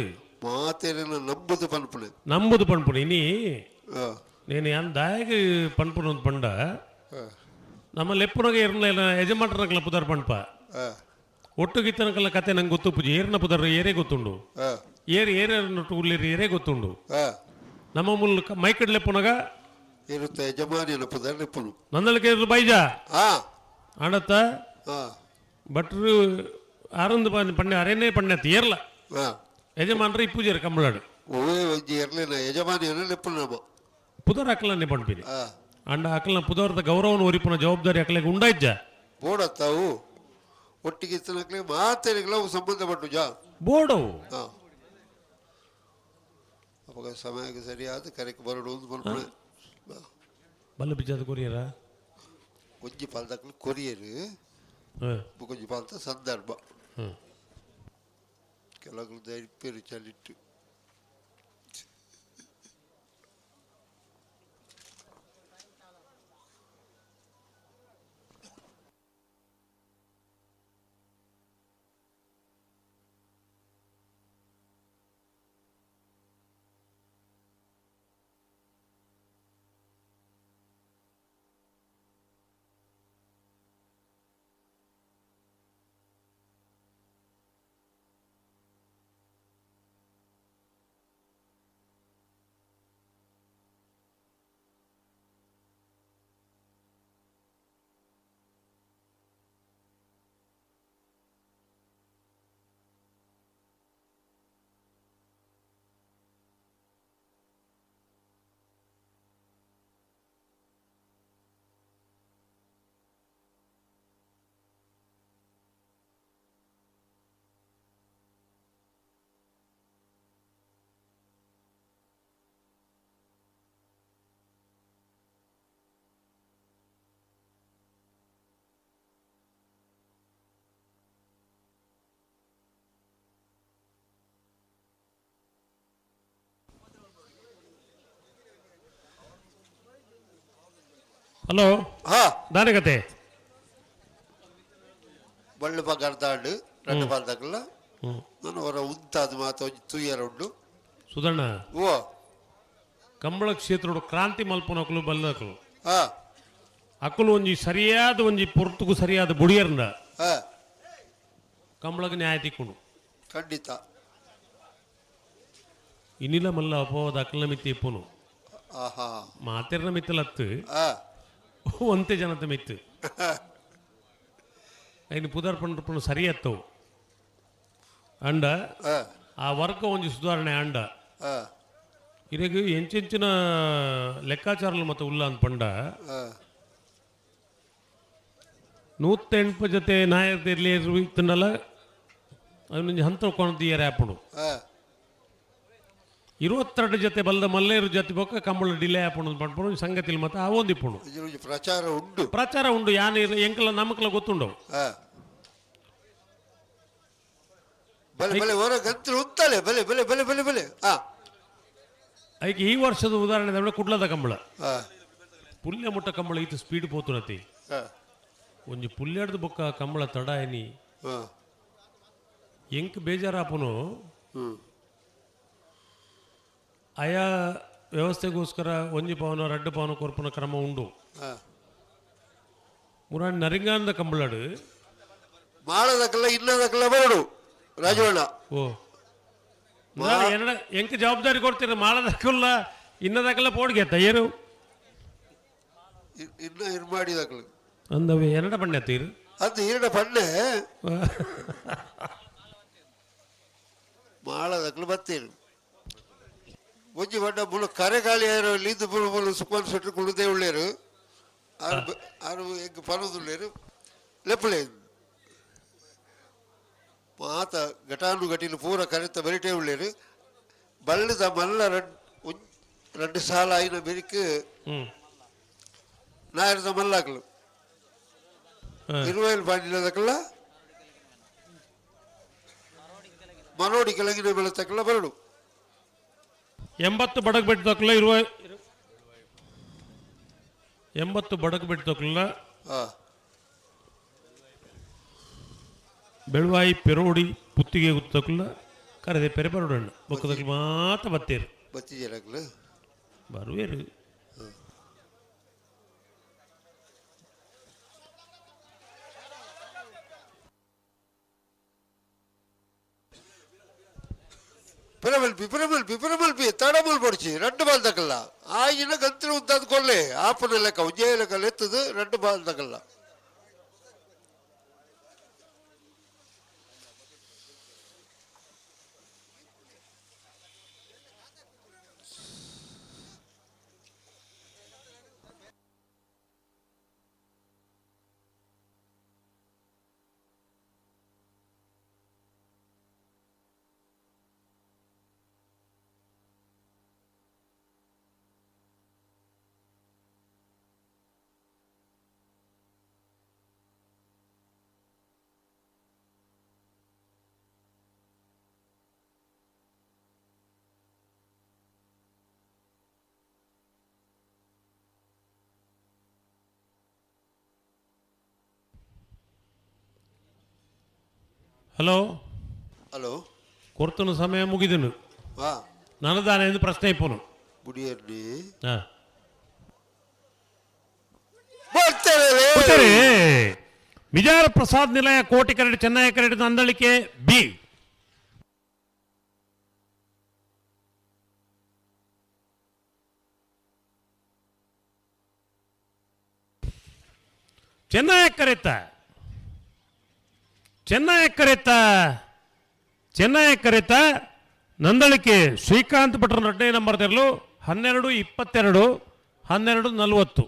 ಮಾತೇನ ನಂಬುದು ಪನ್ಪುಣೆ ನಂಬುದು ಪಣ್ಪುನು. ಇನಿ నేను ಯಾನ್ ದಾಯಗ ಪಣ್ಪುನು ಅಂತ ಪಂಡ ನಮ್ಮ ಲೆಪ್ಪುನಗ ಏರ್ನ ಯಜಮಾನ್ರನಕಲ ಪುದರ್ ಪಣ್ಪ ಒಟ್ಟುಗಿತ್ತನಕಲ ಕತೆ ನಂಗೆ ಗೊತ್ತು ಪೂಜೆ ಏರ್ನ ಪುದರ್ ಏರೇ ಗೊತ್ತುಂಡು ಏರ್ ಏರೇರ್ನೊಟ್ಟು ಉಲ್ಲೇರಿ ಏರೇ ಗೊತ್ತುಂಡು. ನಮ್ಮ ಮುಲ್ ಮೈಕಡ್ ಲೆಪ್ಪುನಗ ಇರುತ್ತೆ ಯಜಮಾನಿನ ಪುದರ್ ಲೆಪ್ಪುನು ನಂದಳಿಕೆ ಬೈಜ ಆಡತ್ತ ಭಟ್ರು ಆರಂದು ಪಣ್ಣೆ ಅರೇನೇ ಪಣ್ಣೆ ಏರ್ಲ ಯಜಮಾನ್ರ ಇಪ್ಪುಜೇರು ಕಂಬಳಾಡು ಒವೇ ಒಂಜಿ ಎರ್ಲಿನ ಯಜಮಾನಿಯನ ಲೆಪ್ಪುನು ನಮ್ಮ ಪುದರ್ ಅಕಲನ್ನೇ ಪಣ್ಪಿನಿ ಅಂಡ ಅಕಲ್ನ ಪುದರ್ದ ಗೌರವನ ಒರಿಪುನ ಜವಾಬ್ದಾರಿ ಅಕಲೆಗೆ ಉಂಡಾಯ್ಜ ಬೋಡತ್ತಾವು ಒಟ್ಟಿಗೆ ಇತ್ತನಕ್ಲೆ ಮಾತೇನಿಗಳ ಸಂಬಂಧಪಟ್ಟು ಜಾ ಬೋಡವು. ಅವಾಗ ಸಮಯಕ್ಕೆ ಸರಿಯಾದ ಕರೆಕ್ ಬರಡು ಒಂದು ಪನ್ಪುಣೆ. ಬಲ್ಲ ಬಿಜಾದ ಕೊರಿಯರ ಒಂಜಿ ಪಾಲ್ದಕ್ಲು ಕೊರಿಯರು ಒಂಜಿ ಪಾಲ್ತ ಸಂದರ್ಭ ಕೆಲವು ಧೈರ್ಯ ಚಲಿಟ್ಟು. ಹಲೋ, ದಾನಗತೆ ಬಳ್ಳು ಪಗರ್ದಾಂಡು ರಡ್ಡು ಪಾಲ್ದಕ್ಲ ನಾನು ಅವರ ಉಂತಾದ ಮಾತು ಒಂಜಿ ತೂಯರ ಉಂಡು. ಸುಧಣ್ಣ, ಓ ಕಂಬಳ ಕ್ಷೇತ್ರಡು ಕ್ರಾಂತಿ ಮಲ್ಪನಕಲು ಬಲ್ಲಕಲು. ಅಕುಲು ಒಂಜಿ ಸರಿಯಾದ ಒಂಜಿ ಪೊರ್ತುಗು ಸರಿಯಾದ ಬುಡಿಯರ್ನ ಕಂಬಳಗ್ ನ್ಯಾಯ ತಿಕ್ಕುಂಡು. ಖಂಡಿತ. ಇನಿಲ ಮಲ್ಲ ಅಪವಾದ ಅಕಲ್ನ ಮಿತ್ತಿ ಇಪ್ಪುನು. ಮಾತೆರ್ನ ಮಿತ್ತಲತ್ತು ಒಂತೆ ಜನತ ಮಿತ್ತು. ಐನು ಪುದರ್ ಪಂಡ್ರಪ್ಪನು ಸರಿ ಅತ್ತವು ಅಂಡ ಆ ವರ್ಗ ಒಂಜಿ ಸುಧಾರಣೆ ಅಂಡ. ಇರೆಗ್ ಎಂಚೆಂಚಿನ ಲೆಕ್ಕಾಚಾರలు ಮತ್ತು ಉಲ್ಲ ಅಂತ ಪಂಡ 108 ಜೊತೆ ನಾಯಕರಲ್ಲಿ ಇತ್ತಂಡಲ ಅವನೊಂಜಿ ಹಂತ ಕೊಣದಿಯರೆ ಆಪುಂಡು. 22 ಜೊತೆ ಬಲ್ದ ಮಲ್ಲೇರು ಜೊತೆ ಬೊಕ್ಕ ಕಂಬಳ ಡಿಲೇ ಆಪುಂಡು ಪಂಡ್ಪುಂಡು ಸಂಗತಿಲ್ ಮತ್ತೆ ಆವೊಂದಿಪ್ಪುಂಡು. ಪ್ರಚಾರ ಉಂಡು. ಪ್ರಚಾರ ಉಂಡು ಯಾನ್ ಎಂಕಲ ನಮಕ್ಲ ಗೊತ್ತುಂಡು. ಬಲೆ ಬಲೆ ಹೊರ ಗಂತ್ರು ಉಂತಲೆ ಬಲೆ ಬಲೆ ಬಲೆ ಬಲೆ ಬಲೆ ಐಕೆ ಈ ವರ್ಷದ ಉದಾಹರಣೆ ಕುಡ್ಲದ ಕಂಬಳ ಪುಲ್ಯ ಮುಟ್ಟ ಕಂಬಳ ಈತ ಸ್ಪೀಡ್ ಪೋತುನತಿ. ಒಂಜಿ ಪುಲ್ಯಡ್ದು ಬೊಕ್ಕ ಕಂಬಳ ತಡ ಏನಿ ಎಂಕ್ ಬೇಜಾರಾಪುನು. ಆಯಾ ವ್ಯವಸ್ಥೆಗೋಸ್ಕರ ಒಂಜಿ ಪವನ ರಡ್ಡು ಪವನ ಕೊರ್ಪುನ ಕ್ರಮ ಉಂಡು. ಮುರಾಣಿ ನರಿಂಗಾನದ ಕಂಬಳಡು ಮಾಳದಕಲ್ಲ ಇನ್ನದಕಲ್ಲ ಬರಡು ರಾಜವಣ್ಣ. ಓ ಎಂಕ್ ಜವಾಬ್ದಾರಿ ಕೊಡ್ತೀರ ಮಾಳದಕ್ಕಲ್ಲ ಇನ್ನದಕ್ಕಲ್ಲ ಪೋಡ್ಗೆತ್ತ ಏರು ಇನ್ನ ಇರ್ಮಾಡಿದಕ್ಕಲು ಅಂದವೆ ಎರಡ ಬಣ್ಣೆ ತೀರು ಅದು ಎರಡ ಪಣ್ಣೆ ಮಾಳದಕ್ಕಲು ಬತ್ತೀರು ಒಂಜಿ ಬಣ್ಣ ಮುಳು ಕರೆಗಾಲಿ ಲೀದು ಮುಳು ಮುಳು ಸುಕ್ಮಾನ್ ಸೆಟ್ರು ಕುಳುದೇ ಉಳ್ಳೇರು ಆರು ಆರು ಎಂಕ್ ಪನದುಳ್ಳೇರು ಲೆಪ್ಪಲೆ ಮಾತ ಘಟಾನು ಘಟಿಲು ಪೂರ ಕರೆತ ಬೆರಿಟೇ ಉಳ್ಳೇರು ಬಲ್ಲದ ಮಲ್ಲ ರಡ್ಡು ಸಾಲ ಆಯಿನ ಬೆರಿಕ್ ನಾಯರದ ಮಲ್ಲಾಕ್ಲು ಇರುವೈಲ್ ಪಾಂಡಿಲದಕ್ಕಲ್ಲ ಮನೋಡಿ ಕೆಳಗಿನ ಬೆಳತಕ್ಕಲ್ಲ ಬರಡು. 80 ಬಡಗ್ ಬೆಟ್ಟದಕ್ಕಲ್ಲ ಇರುವ 80 ಬಡಗ್ ಬೆಟ್ಟದಕ್ಕಲ್ಲ ಬೆಳುವಾಯಿ ಪೆರೋಡಿ ಪುತ್ತಿಗೆ ಗುತ್ತಕ್ಕಲ್ಲ ಕರೆದೆ ಪೆರೆ ಬರೋಡಣ್ಣ ಬೊಕ್ಕದಕ್ಕಲು ಮಾತ ಬತ್ತೇರು. ಬತ್ತಿಜರಕ್ಲು ಬರುವೇರು. ಪಿರಮಲ್ಪಿ ಪಿರಮಲ್ಪಿ ಪಿರಮಲ್ಪಿ ತಡಮಲ್ ಪಡಿಚಿ ரெண்டு ಬಾಲ್ ತಕಲ್ಲ ಆಯಿನ ಗಂತಿನ ಉದ್ದಾದ ಕೊಲ್ಲೆ ಆಪನ ಲೆಕ್ಕ ಉಜ್ಜಯ ಲೆಕ್ಕ ಲೆತ್ತದು ரெண்டு ಬಾಲ್ ತಕಲ್ಲ. ಹಲೋ ಹಲೋ ಕೊರ್ತನ ಸಮಯ ಮುಗಿದನು. ನನದಾನೆ ಎಂದು ಪ್ರಶ್ನೆ ಇಪ್ಪನು. ಬುಡಿಯರ್ನಿ ಮಿಜಾರ ಪ್ರಸಾದ್ ನಿಲಯ ಕೋಟಿ ಕರಡಿ ಚೆನ್ನೈ ಕರಡಿ ನಂದಳಿಕೆ ಬಿ. ಚೆನ್ನೈ ಕರೆತ ಚೆನ್ನೈ ಕರೆತ ಚೆನ್ನೈ ಕರೆತ ನಂದಳಿಕೆ ಶ್ರೀಕಾಂತ್ ಭಟ್ರ ಎರಡನೇ ನಂಬರ್ ತೆರಲು 12:22 12:40.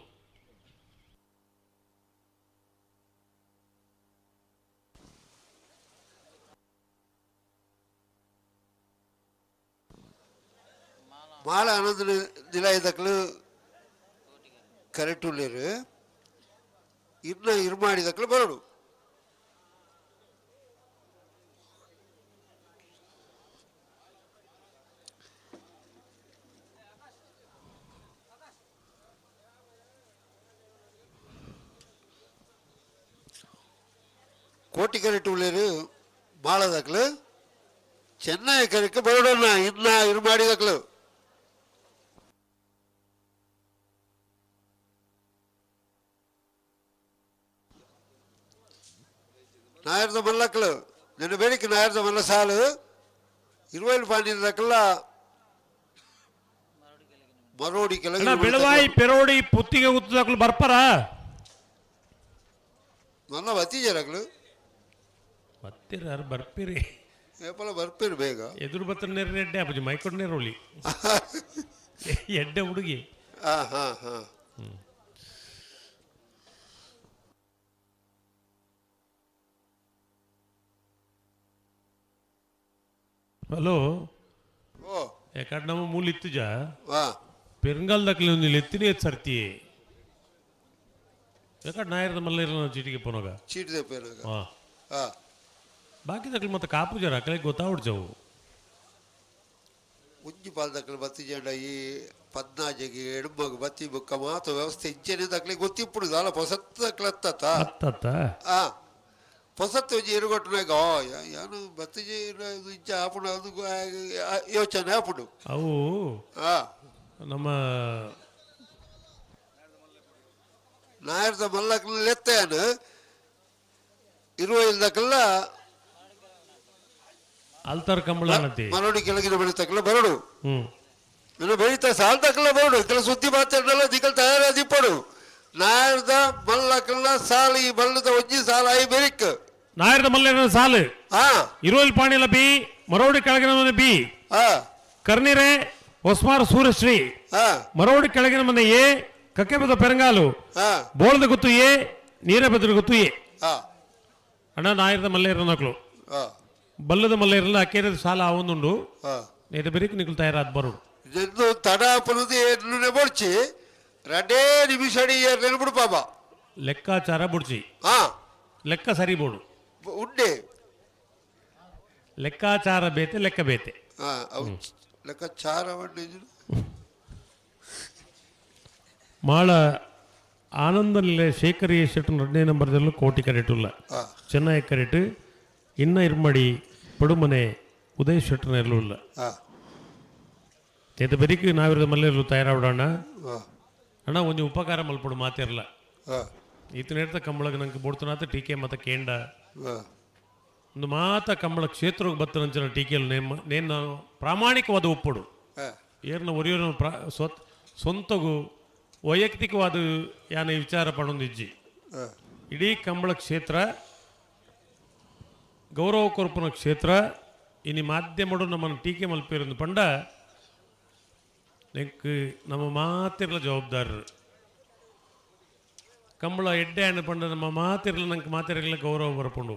ಮಾಳ ಆನಂದ ನಿಲಯದಕ್ಲು ಕರೆಕ್ಟ್ ಉಳ್ಳೇರು ಇನ್ನ ಇರ್ಮಾಡಿದಕ್ಲು ಬರಡು. ಕೋಟಿ ಕರೆಕ್ಟ್ ಉಳ್ಳೇರು ಮಾಳದಕ್ಲು ಚೆನ್ನೈ ಕರೆಕ್ಟ್ ಬರಡೋಣ ಇನ್ನ ಇರ್ಮಾಡಿದಕ್ಲು. ನಾಯರ್ದ ಮಲ್ಲಕ್ಲು ನಿನ್ನ ಬೇಡಿಕೆ ನಾಯರ್ದ ಮಲ್ಲ ಸಾಲು ಇರುವೈಲ್ ಪಾಂಡಿನ ದಕ್ಕಲ್ಲ ಮರೋಡಿ ಅಣ್ಣ ಬೆಳವಾಯಿ ಪೆರೋಡಿ ಪುತ್ತಿಗೆ ಗುತ್ತದಕ್ಲು ಬರ್ಪರ? ನನ್ನ ಬತ್ತೀಜರಕ್ಲು. ಬತ್ತಿರ ಬರ್ಪಿರಿ. ಏಪಲ ಬರ್ಪಿರು ಬೇಗ. ಎದುರು ಬತ್ತ ನೇರ ಎಡ್ಡೆ ಅಪ್ಪಜಿ ಮೈಕೊಂಡು ನೇರೋಲಿ ಎಡ್ಡೆ ಹುಡುಗಿ. ಹಾ ಹಾ ಹಾ. ಹಲೋ. ಓ. ಯಾಕಂದ್ರೆ ನಮ್ಮ ಮೂಲ ಇತ್ತುಜ ವಾ. ಪೆರಂಗಾಲ್ ದಕ್ಕಲಿ ಒಂದು ಎತ್ತಿನೇ ಸರ್ತಿ ಯಾಕಂದ್ರೆ ನಾಯರದ ಮಲ್ಲ ಇರಲ್ಲ ಚೀಟಿಗೆ ಪೋನಾಗ. ಚೀಟಿ ತೆಪ್ಪೇನಾಗ. ಹಾ. ಹಾ. ಬಾಕಿ ದಕ್ಕಲಿ ಮತ್ತೆ ಕಾಪು ಜರ ಅಕಲೆ ಗೊತ್ತಾಗ್ಬಿಡ್ಜವು. ಒಂಜಿ ಪಾಲ್ದಕ್ಕಲು ಬತ್ತಿ ಜಂಡ ಈ ಪದ್ನಾಜೆಗೆ ಎಡ್ಮಗ್ ಬತ್ತಿ ಬುಕ್ಕ ಮಾತು ವ್ಯವಸ್ಥೆ ಇಂಚೆನೆ ದಕ್ಲೆ ಗೊತ್ತಿಪ್ಪುಡು ದಾಲ ಪೊಸತ್ತು ದಕ್ಲೆ ಅತ್ತತ್ತ. ಅತ್ತತ್ತ. ಆ ಪೊಸತ್ತು ಒಂಜಿ ಎರುಗೊಟ್ಟನಾಗ ಯಾನು ಬತ್ತಿ ಇಂಚ ಆಪುಂಡು ಅದು ಯೋಚನೆ ಆಪುಂಡು. ಅವು ಆ. ನಮ್ಮ ನಾಯರ್ದ ಮಲ್ಲಕ್ಲ ಲೆತ್ತೇನು ಇರುವ ಇಲ್ದಕ್ಕೆಲ್ಲ ಅಲ್ತಾರ್ ಕಂಬಳ ಅನ್ನತಿ. ಮರಡಿ ಕೆಳಗಿನ ಬೆಳಿತಕ್ಕಲ್ಲ ಬರಡು. ಇನ್ನು ಬೆಳೀತಾ ಸಾಲ್ತಕ್ಕಲ್ಲ ಬರಡು ಕೆಲ ಸುದ್ದಿ ಮಾತಾಡಲ್ಲ ದಿಕ್ಕಲ್ ತಯಾರಾದಿಪ್ಪಡು ನಾಯರ್ದ ಮಲ್ಲಕ್ಕಲ್ಲ ಸಾಲು ಈ ಬಲ್ಲದ ಒಂಜಿ ಸಾಲ ಆಯಿ ಬೆರಿಕ್. ನಾಯರ್ದ ಮಲ್ಲ ಸಾಲು. ಹಾ. ಇರುವಲ್ ಪಾಣಿಲ ಬಿ ಮರೋಡಿ ಕೆಳಗಿನ ಮನೆ ಬಿ. ಹಾ. ಕರ್ನೀರೆ ಹೊಸ್ಮಾರ್ ಸೂರ್ಯಶ್ರೀ. ಹಾ. ಮರೋಡಿ ಕೆಳಗಿನ ಮನೆ ಎ ಕಕ್ಕೆಬದ ಪೆರಂಗಾಲು. ಹಾ. ಬೋಳದ ಗುತ್ತು ಎ ನೀರಬದ್ರ ಗುತ್ತು ಎ. ಹಾ. ಅಣ್ಣ ನಾಯರ್ದ ಮಲ್ಲೇರ ನಕ್ಲು. ಹಾ. ಬಲ್ಲದ ಮಲ್ಲೇರಲ್ಲ ಅಕ್ಕೇರದ ಸಾಲ ಆವೊಂದುಂಡು. ಹಾ. ನೇತ ಬೆರಿಕ್ ನಿಕುಲು ತಯಾರಾದ ಬರುಡು. ಇದನ್ನು ತಡ ಪುನದಿ ಎನ್ನುನೆ ಬೊಡ್ಚಿ ರಡೇ ನಿಮಿಷ ಅಡಿ ಬಿಡು ಪಾಪ. ಲೆಕ್ಕಾಚಾರ ಬುಡ್ಚಿ. ಹಾ. ಲೆಕ್ಕ ಸರಿ ಬೋಡು. ಉಂಡೆ. ಲೆಕ್ಕಾಚಾರ ಬೇತೆ ಲೆಕ್ಕ ಬೇತೆ. ಹಾ ಅವು ಲೆಕ್ಕಾಚಾರ. ಮಾಳ ಆನಂದನಿಲೆ ಶೇಖರ್ ಶೆಟ್ಟು ಎರಡನೇ ನಂಬರ್ದಲ್ಲೂ ಕೋಟಿ ಕರೆಟುಲ್ಲ. ಚೆನ್ನೈ ಕರೆಟು ಇನ್ನ ಇರ್ಮಡಿ ಪಡುಮನೆ ಉದಯ್ ಶೆಟ್ಟನ ಇಲ್ಲ. ನೇತ ಬೆರಿಕ್ ನಾವಿರದ ಮಲ್ಲೇರು ತಯಾರಾವಡೋಣ. ಅಣ್ಣ ಒಂಜಿ ಉಪಕಾರ ಮಲ್ಪಡು ಮಾತಿರಲ್ಲ. ಈತ ನೇರ್ತ ಕಂಬಳಗ ನಂಗೆ ಬೋಡ್ತನಾತ ಟೀಕೆ ಮತ ಕೇಂಡ. ಒಂದು ಮಾತ ಕಂಬಳ ಕ್ಷೇತ್ರಕ್ಕೆ ಬತ್ತನಂಚಿನ ಟೀಕೆಯಲ್ಲಿ ನೇಮ ನೇನು ಪ್ರಾಮಾಣಿಕವಾದ ಒಪ್ಪುಡು. ಏರ್ನ ಒರಿಯೋನ ಪ್ರಾ ಸ್ವಂತಗು ವೈಯಕ್ತಿಕವಾದ ಯಾನ ವಿಚಾರ ಪಡೊಂದಿಜ್ಜಿ. ಇಡೀ ಕಂಬಳ ಕ್ಷೇತ್ರ ಗೌರವ ಕೊರ್ಪುನ ಕ್ಷೇತ್ರ ಇನಿ ಮಾಧ್ಯಮಡು ನಮ್ಮನ್ನು ಟೀಕೆ ಮಲ್ಪಿರಂದು ಪಂಡ ನೆಕ್ ನಮ್ಮ ಮಾತಿರ್ಲ ಜವಾಬ್ದಾರರು. ಕಂಬಳ ಎಡ್ಡೆ ಹಣ್ಣು ಪಂಡ ನಮ್ಮ ಮಾತಿರ್ಲ ನಂಗೆ ಮಾತಿರಲಿಲ್ಲ ಗೌರವ ಬರ್ಪುಂಡು.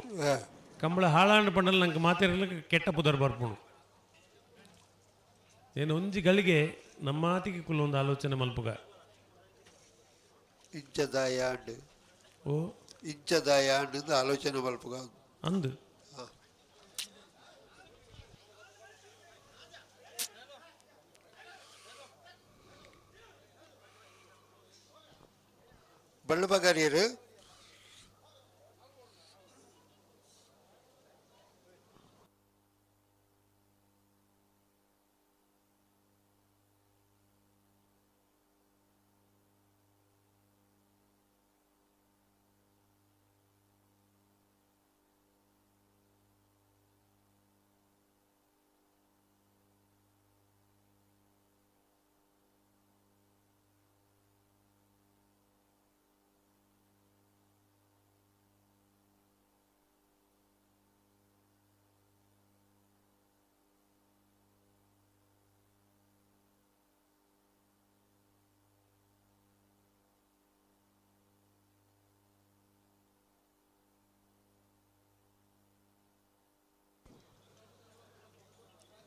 ಕಂಬಳ ಹಾಳಾಂಡು ಪಂಡಲ್ ನಂಗೆ ಮಾತಿರಲಿಲ್ಲ ಕೆಟ್ಟ ಪುದರ್ ಬರ್ಪುಂಡು. ಏನು ಒಂಜಿ ಗಳಿಗೆ ನಮ್ಮ ಮಾತಿಗೆ ಕುಲ್ಲ ಒಂದು ಆಲೋಚನೆ ಮಲ್ಪುಗ. ಇಂಚದಾಯಾಂಡ್. ಓ. ಇಂಚದಾಯಾಂಡ್ ಅಂತ ಆಲೋಚನೆ ಮಲ್ಪುಗ. ಅಂದು. ಬಳ್ಳಬಗಾರಿಯರು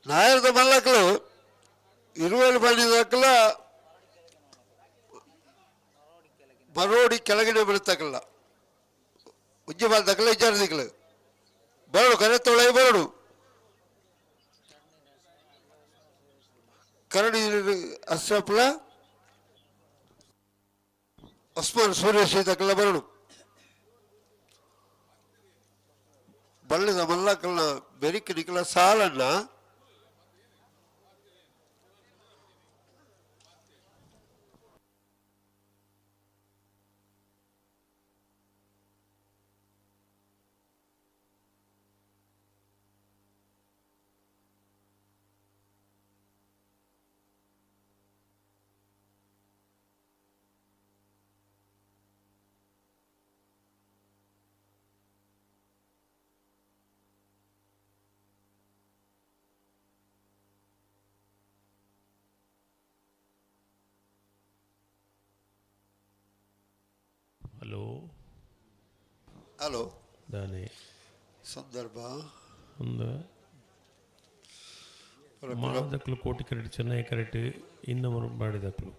ನಾಯರ್ದ ಮಲ್ಲಕ್ಲು ಇರುವಲ್ಲಿ ಬಂದಿದ್ದಕ್ಕಲ್ಲ ಮರೋಡಿ ಕೆಳಗಡೆ ಬೀಳ್ತಕ್ಕಲ್ಲ ಉಜ್ಜಿ ಬಾಲ್ದಕ್ಕಲ್ಲ ಇಜ್ಜಾರ್ದಿಕ್ಕಲು ಬರಡು ಕರೆ ಬರಡು ಕರಡಿ ಅಶ್ರಪ್ಲ ಉಸ್ಮಾನ್ ಸೂರ್ಯ ತಕ್ಕಲ್ಲ ಬರಡು ಬಲ್ಲದ ಮಲ್ಲಕ್ಕಲ್ನ ಬೆರಿಕ್ ನಿಕ್ಕಲ ಸಾಲನ್ನ. ಹಲೋ. ಹಲೋ. ದಾನೆ. ಸಂದರ್ಭ. ಒಂದು ಮಾದಕ್ಲು ಕೋಟಿ ಕರೆಟ್ ಚೆನ್ನೈ ಕರೆಟ್ ಇನ್ನು ಮಾಡಿದಕ್ಲು.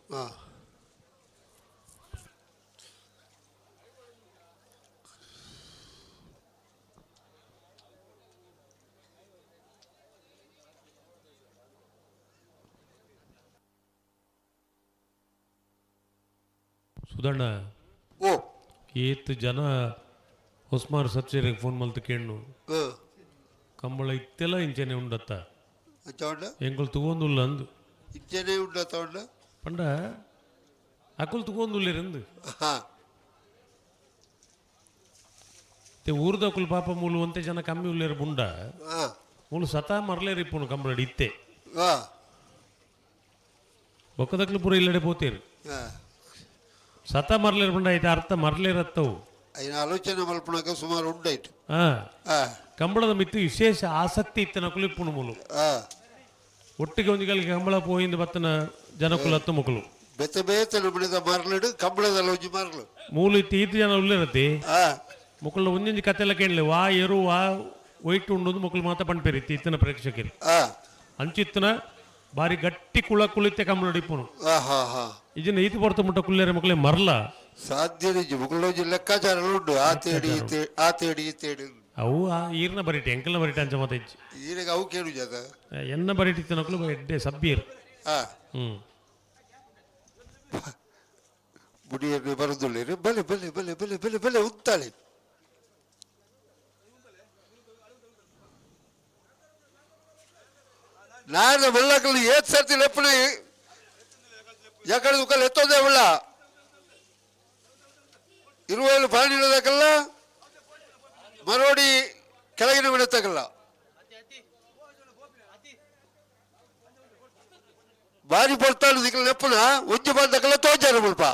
ಸುಧಣ್ಣ. ಓ. ಏತ್ ಜನ ಹೊಸ್ಮಾರ್ ಸಚ್ಚಿರಿಗೆ ಫೋನ್ ಮಲ್ತು ಕೇಣ್ಣು. ಕಂಬಳ ಇತ್ತೆಲ್ಲ ಇಂಚೆನೆ ಉಂಡತ್ತ. ಎಂಕುಲು ತೂವೊಂದುಲ್ಲ ಅಂದು. ಇಂಚೆನೆ ಉಂಡತ್ತ ಉಂಡ. ಪಂಡ ಅಕುಲು ತೂವೊಂದುಲ್ಲೆರಂದು. ತೆ ಊರ್ದಕುಲು ಪಾಪ ಮೂಲು ಒಂತೆ ಜನ ಕಮ್ಮಿ ಉಲ್ಲೇರು ಬುಂಡ. ಮೂಲು ಸತಾ ಮರ್ಲೇರು ಇಪ್ಪುನು ಕಂಬಳಡ್ ಇತ್ತೆ. ಬೊಕ್ಕದಕ್ಲು ಪೂರ ಇಲ್ಲಡೆ ಪೋತೇರು. ಸತ ಮರ್ಲೇರು ಬುಂಡ ಐತೆ ಅರ್ಥ ಮರ್ಲೇರತ್ತವು. ಐನ ಆಲೋಚನೆ ಮಲ್ಪುನಕ ಸುಮಾರು ಉಂಡೈಟ್. ಕಂಬಳದ ಮಿತ್ತು ವಿಶೇಷ ಆಸಕ್ತಿ ಇತ್ತನಕುಲು ಇಪ್ಪುನು ಮೂಲು. ಒಟ್ಟಿಗೆ ಒಂಜಿ ಗಳಿಗೆ ಕಂಬಳ ಪೋಯಿಂದ ಬತ್ತನ ಜನಕುಲು ಹತ್ತು ಮುಕುಲು. ಬೇತೆ ಬೇತೆ ನಮೂನೆದ ಮರ್ಲುಡು ಕಂಬಳದ ಒಂಜಿ ಮರ್ಲು. ಮೂಲು ಇತ್ತು ಈತ್ ಜನ ಉಲ್ಲೇರತಿ. ಮುಕುಲು ಒಂಜೊಂಜಿ ಕತೆಲ್ಲ ಕೇಳಲಿ ವಾ ಎರು ವಾ ಒಯ್ಟ್ ಉಂಡು ಮುಕುಲು ಮಾತ ಪಣ್ಪೇರಿ ಇತ್ತು ಇತ್ತನ ಪ್ರೇಕ್ಷಕರು. ಅಂಚಿತ್ತನ ಬಾರಿ ಗಟ್ಟಿ ಕುಳ ಕುಳಿತೆ ಕಂಬಳ ಇಪ್ಪುನು. ಇಜಿನ ಈತಿ ಪೊರ್ತು ಮುಟ್ಟ ಕುಲ್ಲೇರೆ ಮುಕುಲೆ ಮರ್ಲ. ಸಾಧ್ಯ ನಿಜ ಮುಕುಲು ಒಂಜಿ ಲೆಕ್ಕಾಚಾರ ಉಂಡು ಆ ತೇಡಿ ಈ ಆ ತೇಡಿ ಈ ತೇಡಿ. ಅವು ಆ ಈರ್ನ ಬರಿಟೆ ಎಂಕಲ್ನ ಬರಿಟೆ ಅಂಚ ಮಾತ ಇಜ್ಜಿ. ಈರೆಗ್ ಅವು ಕೇಳು ಜಾತ. ಎನ್ನ ಬರಿಟಿ ಇತ್ತನಕುಲು ಎಡ್ಡೆ ಸಬ್ಬಿಯರು. ಬುಡಿಯನ್ನು ಬರದುಳ್ಳೇರು ಬಲೆ ಬಲೆ ಬಲೆ ಬಲೆ ಬಲೆ ಬಲೆ ಉತ್ತಾಳೆ. ನಾನು ಬೆಳ್ಳಕಲ್ಲಿ ಏತ್ ಸರ್ತಿ ಲೆಪ್ಪುನಿ ಎಕಡೆ ದುಃಖ ಎತ್ತೋದೇ ಉಳ್ಳ ಇರುವಲ್ಲಿ ಪಾಣಿಡೋದಕ್ಕಲ್ಲ ಮರೋಡಿ ಕೆಳಗಿನ ಬಿಡತಕ್ಕಲ್ಲ ಬಾರಿ ಪಡ್ತಾಳು ದಿಕ್ಕಲ ನೆಪ್ಪುನ ಒಂಜಿ ಬಾರ್ದಕ್ಕಲ್ಲ ತೋಜಾರ ಮುಲ್ಪ.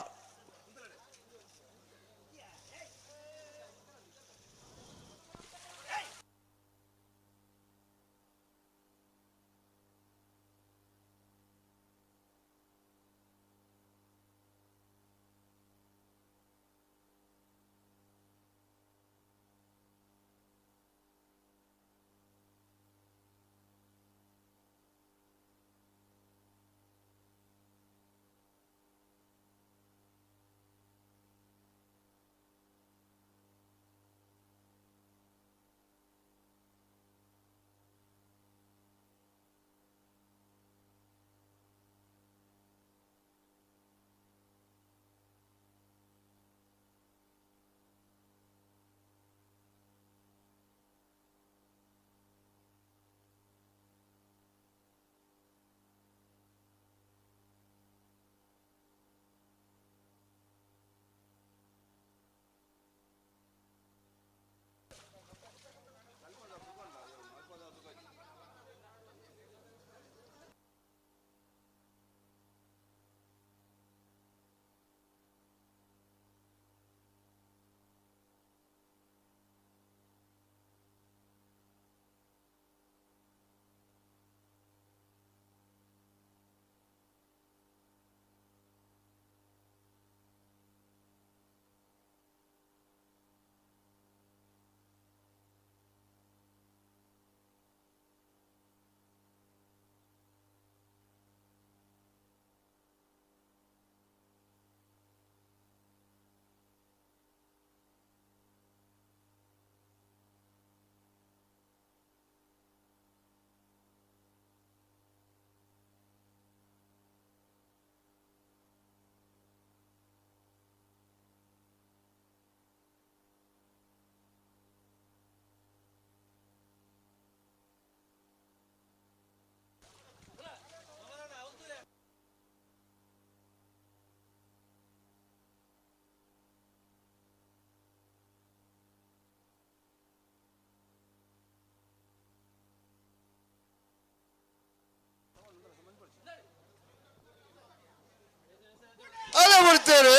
ಅಲೆ ಬಿಡ್ತೇನೆ.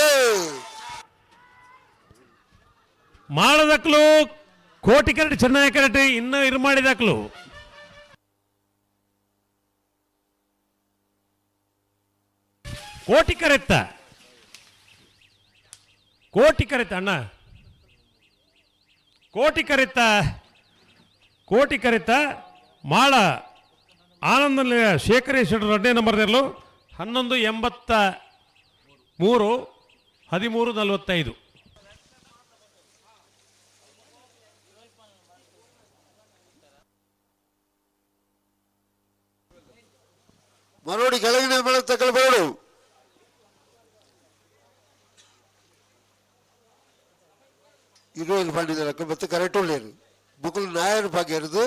ಮಾಡದಕ್ಲು ಕೋಟಿ ಕರೆಟ್ ಚೆನ್ನಾಗಿ ಕರೆಟ್ ಇನ್ನು ಇರು ಮಾಡಿದಕ್ಲು. ಕೋಟಿ ಕರೆತ್ತ. ಕೋಟಿ ಕರೆತ ಅಣ್ಣ, ಕೋಟಿ ಕರೆತ, ಕೋಟಿ ಕರೆತ ಮಾಳ ಆನಂದ ಶೇಖರೇಶ್ವರ ಎರಡನೇ ನಂಬರ್ ಇರಲು 11.83, 13.45. ಮರೋಡಿ ಕೆಳಗಿನ ಮೇಲೆ ತಗೊಳ್ಬೇಡು. ಇರುವಲ್ಲಿ ಪಂಡಿತರ ಮತ್ತೆ ಕರೆಕ್ಟ್ ಉಳ್ಳೇರು ಬುಕ್ಕಲು ನಾಯರ್ ಭಾಗ್ಯರದು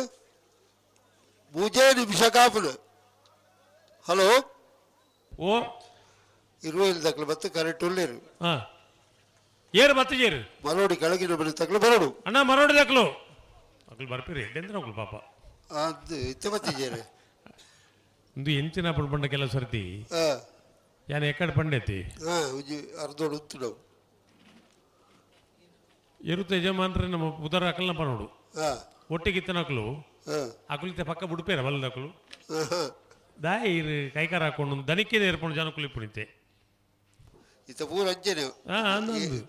ಮೂಜೇ ನಿಮಿಷ ಕಾಪುನ. ಹಲೋ ಓ ಇರುವಲ್ಲಿ ತಕ್ಕಲು ಮತ್ತೆ ಕರೆಕ್ಟ್ ಉಳ್ಳೇರು. ಹಾಂ ಏರು ಬತ್ತ ಏರು ಮರೋಡಿ ಕೆಳಗಿನ ಮನೆ ತಕ್ಕಲು ಬರೋಡು. ಅಣ್ಣ ಮರೋಡಿ ತಕ್ಕಲು ಅಕ್ಲು ಬರ್ಪಿರಿ ಎಡ್ಡೆಂದ್ರೆ ಅಕ್ಲು ಪಾಪ. ಅದು ಇತ್ತೆ ಬತ್ತಿಜೇರು ಇಂದು ಎಂಚಿನ ಪಂಡ ಕೆಲವು ಸರ್ತಿ ಯಾನ್ ಎಕ್ಕಡೆ ಪಂಡೈತಿ ಅರ್ಧೋಡು ಉಂತು ಎರುತ ಯಜಮಾನ್ರೆ ನಮ್ಮ ಉದರ ಅಕಲ್ನ ಪನೋಡು ಒಟ್ಟಿಗಿತ್ತನಕ್ಲು ಅಕುಲಿತ ಪಕ್ಕ ಬುಡುಪೇರ ಬಲ್ಲದಕ್ಲು ದಾಯ ಇರು ಕೈಕಾರ ಹಾಕೊಂಡು ದನಿಕೆ ಏರ್ಪೊಂಡು ಜನಕುಲಿ ಪುಣಿತೆ ಇತ್ತ ಪೂರ ಅಂಚೆನೆ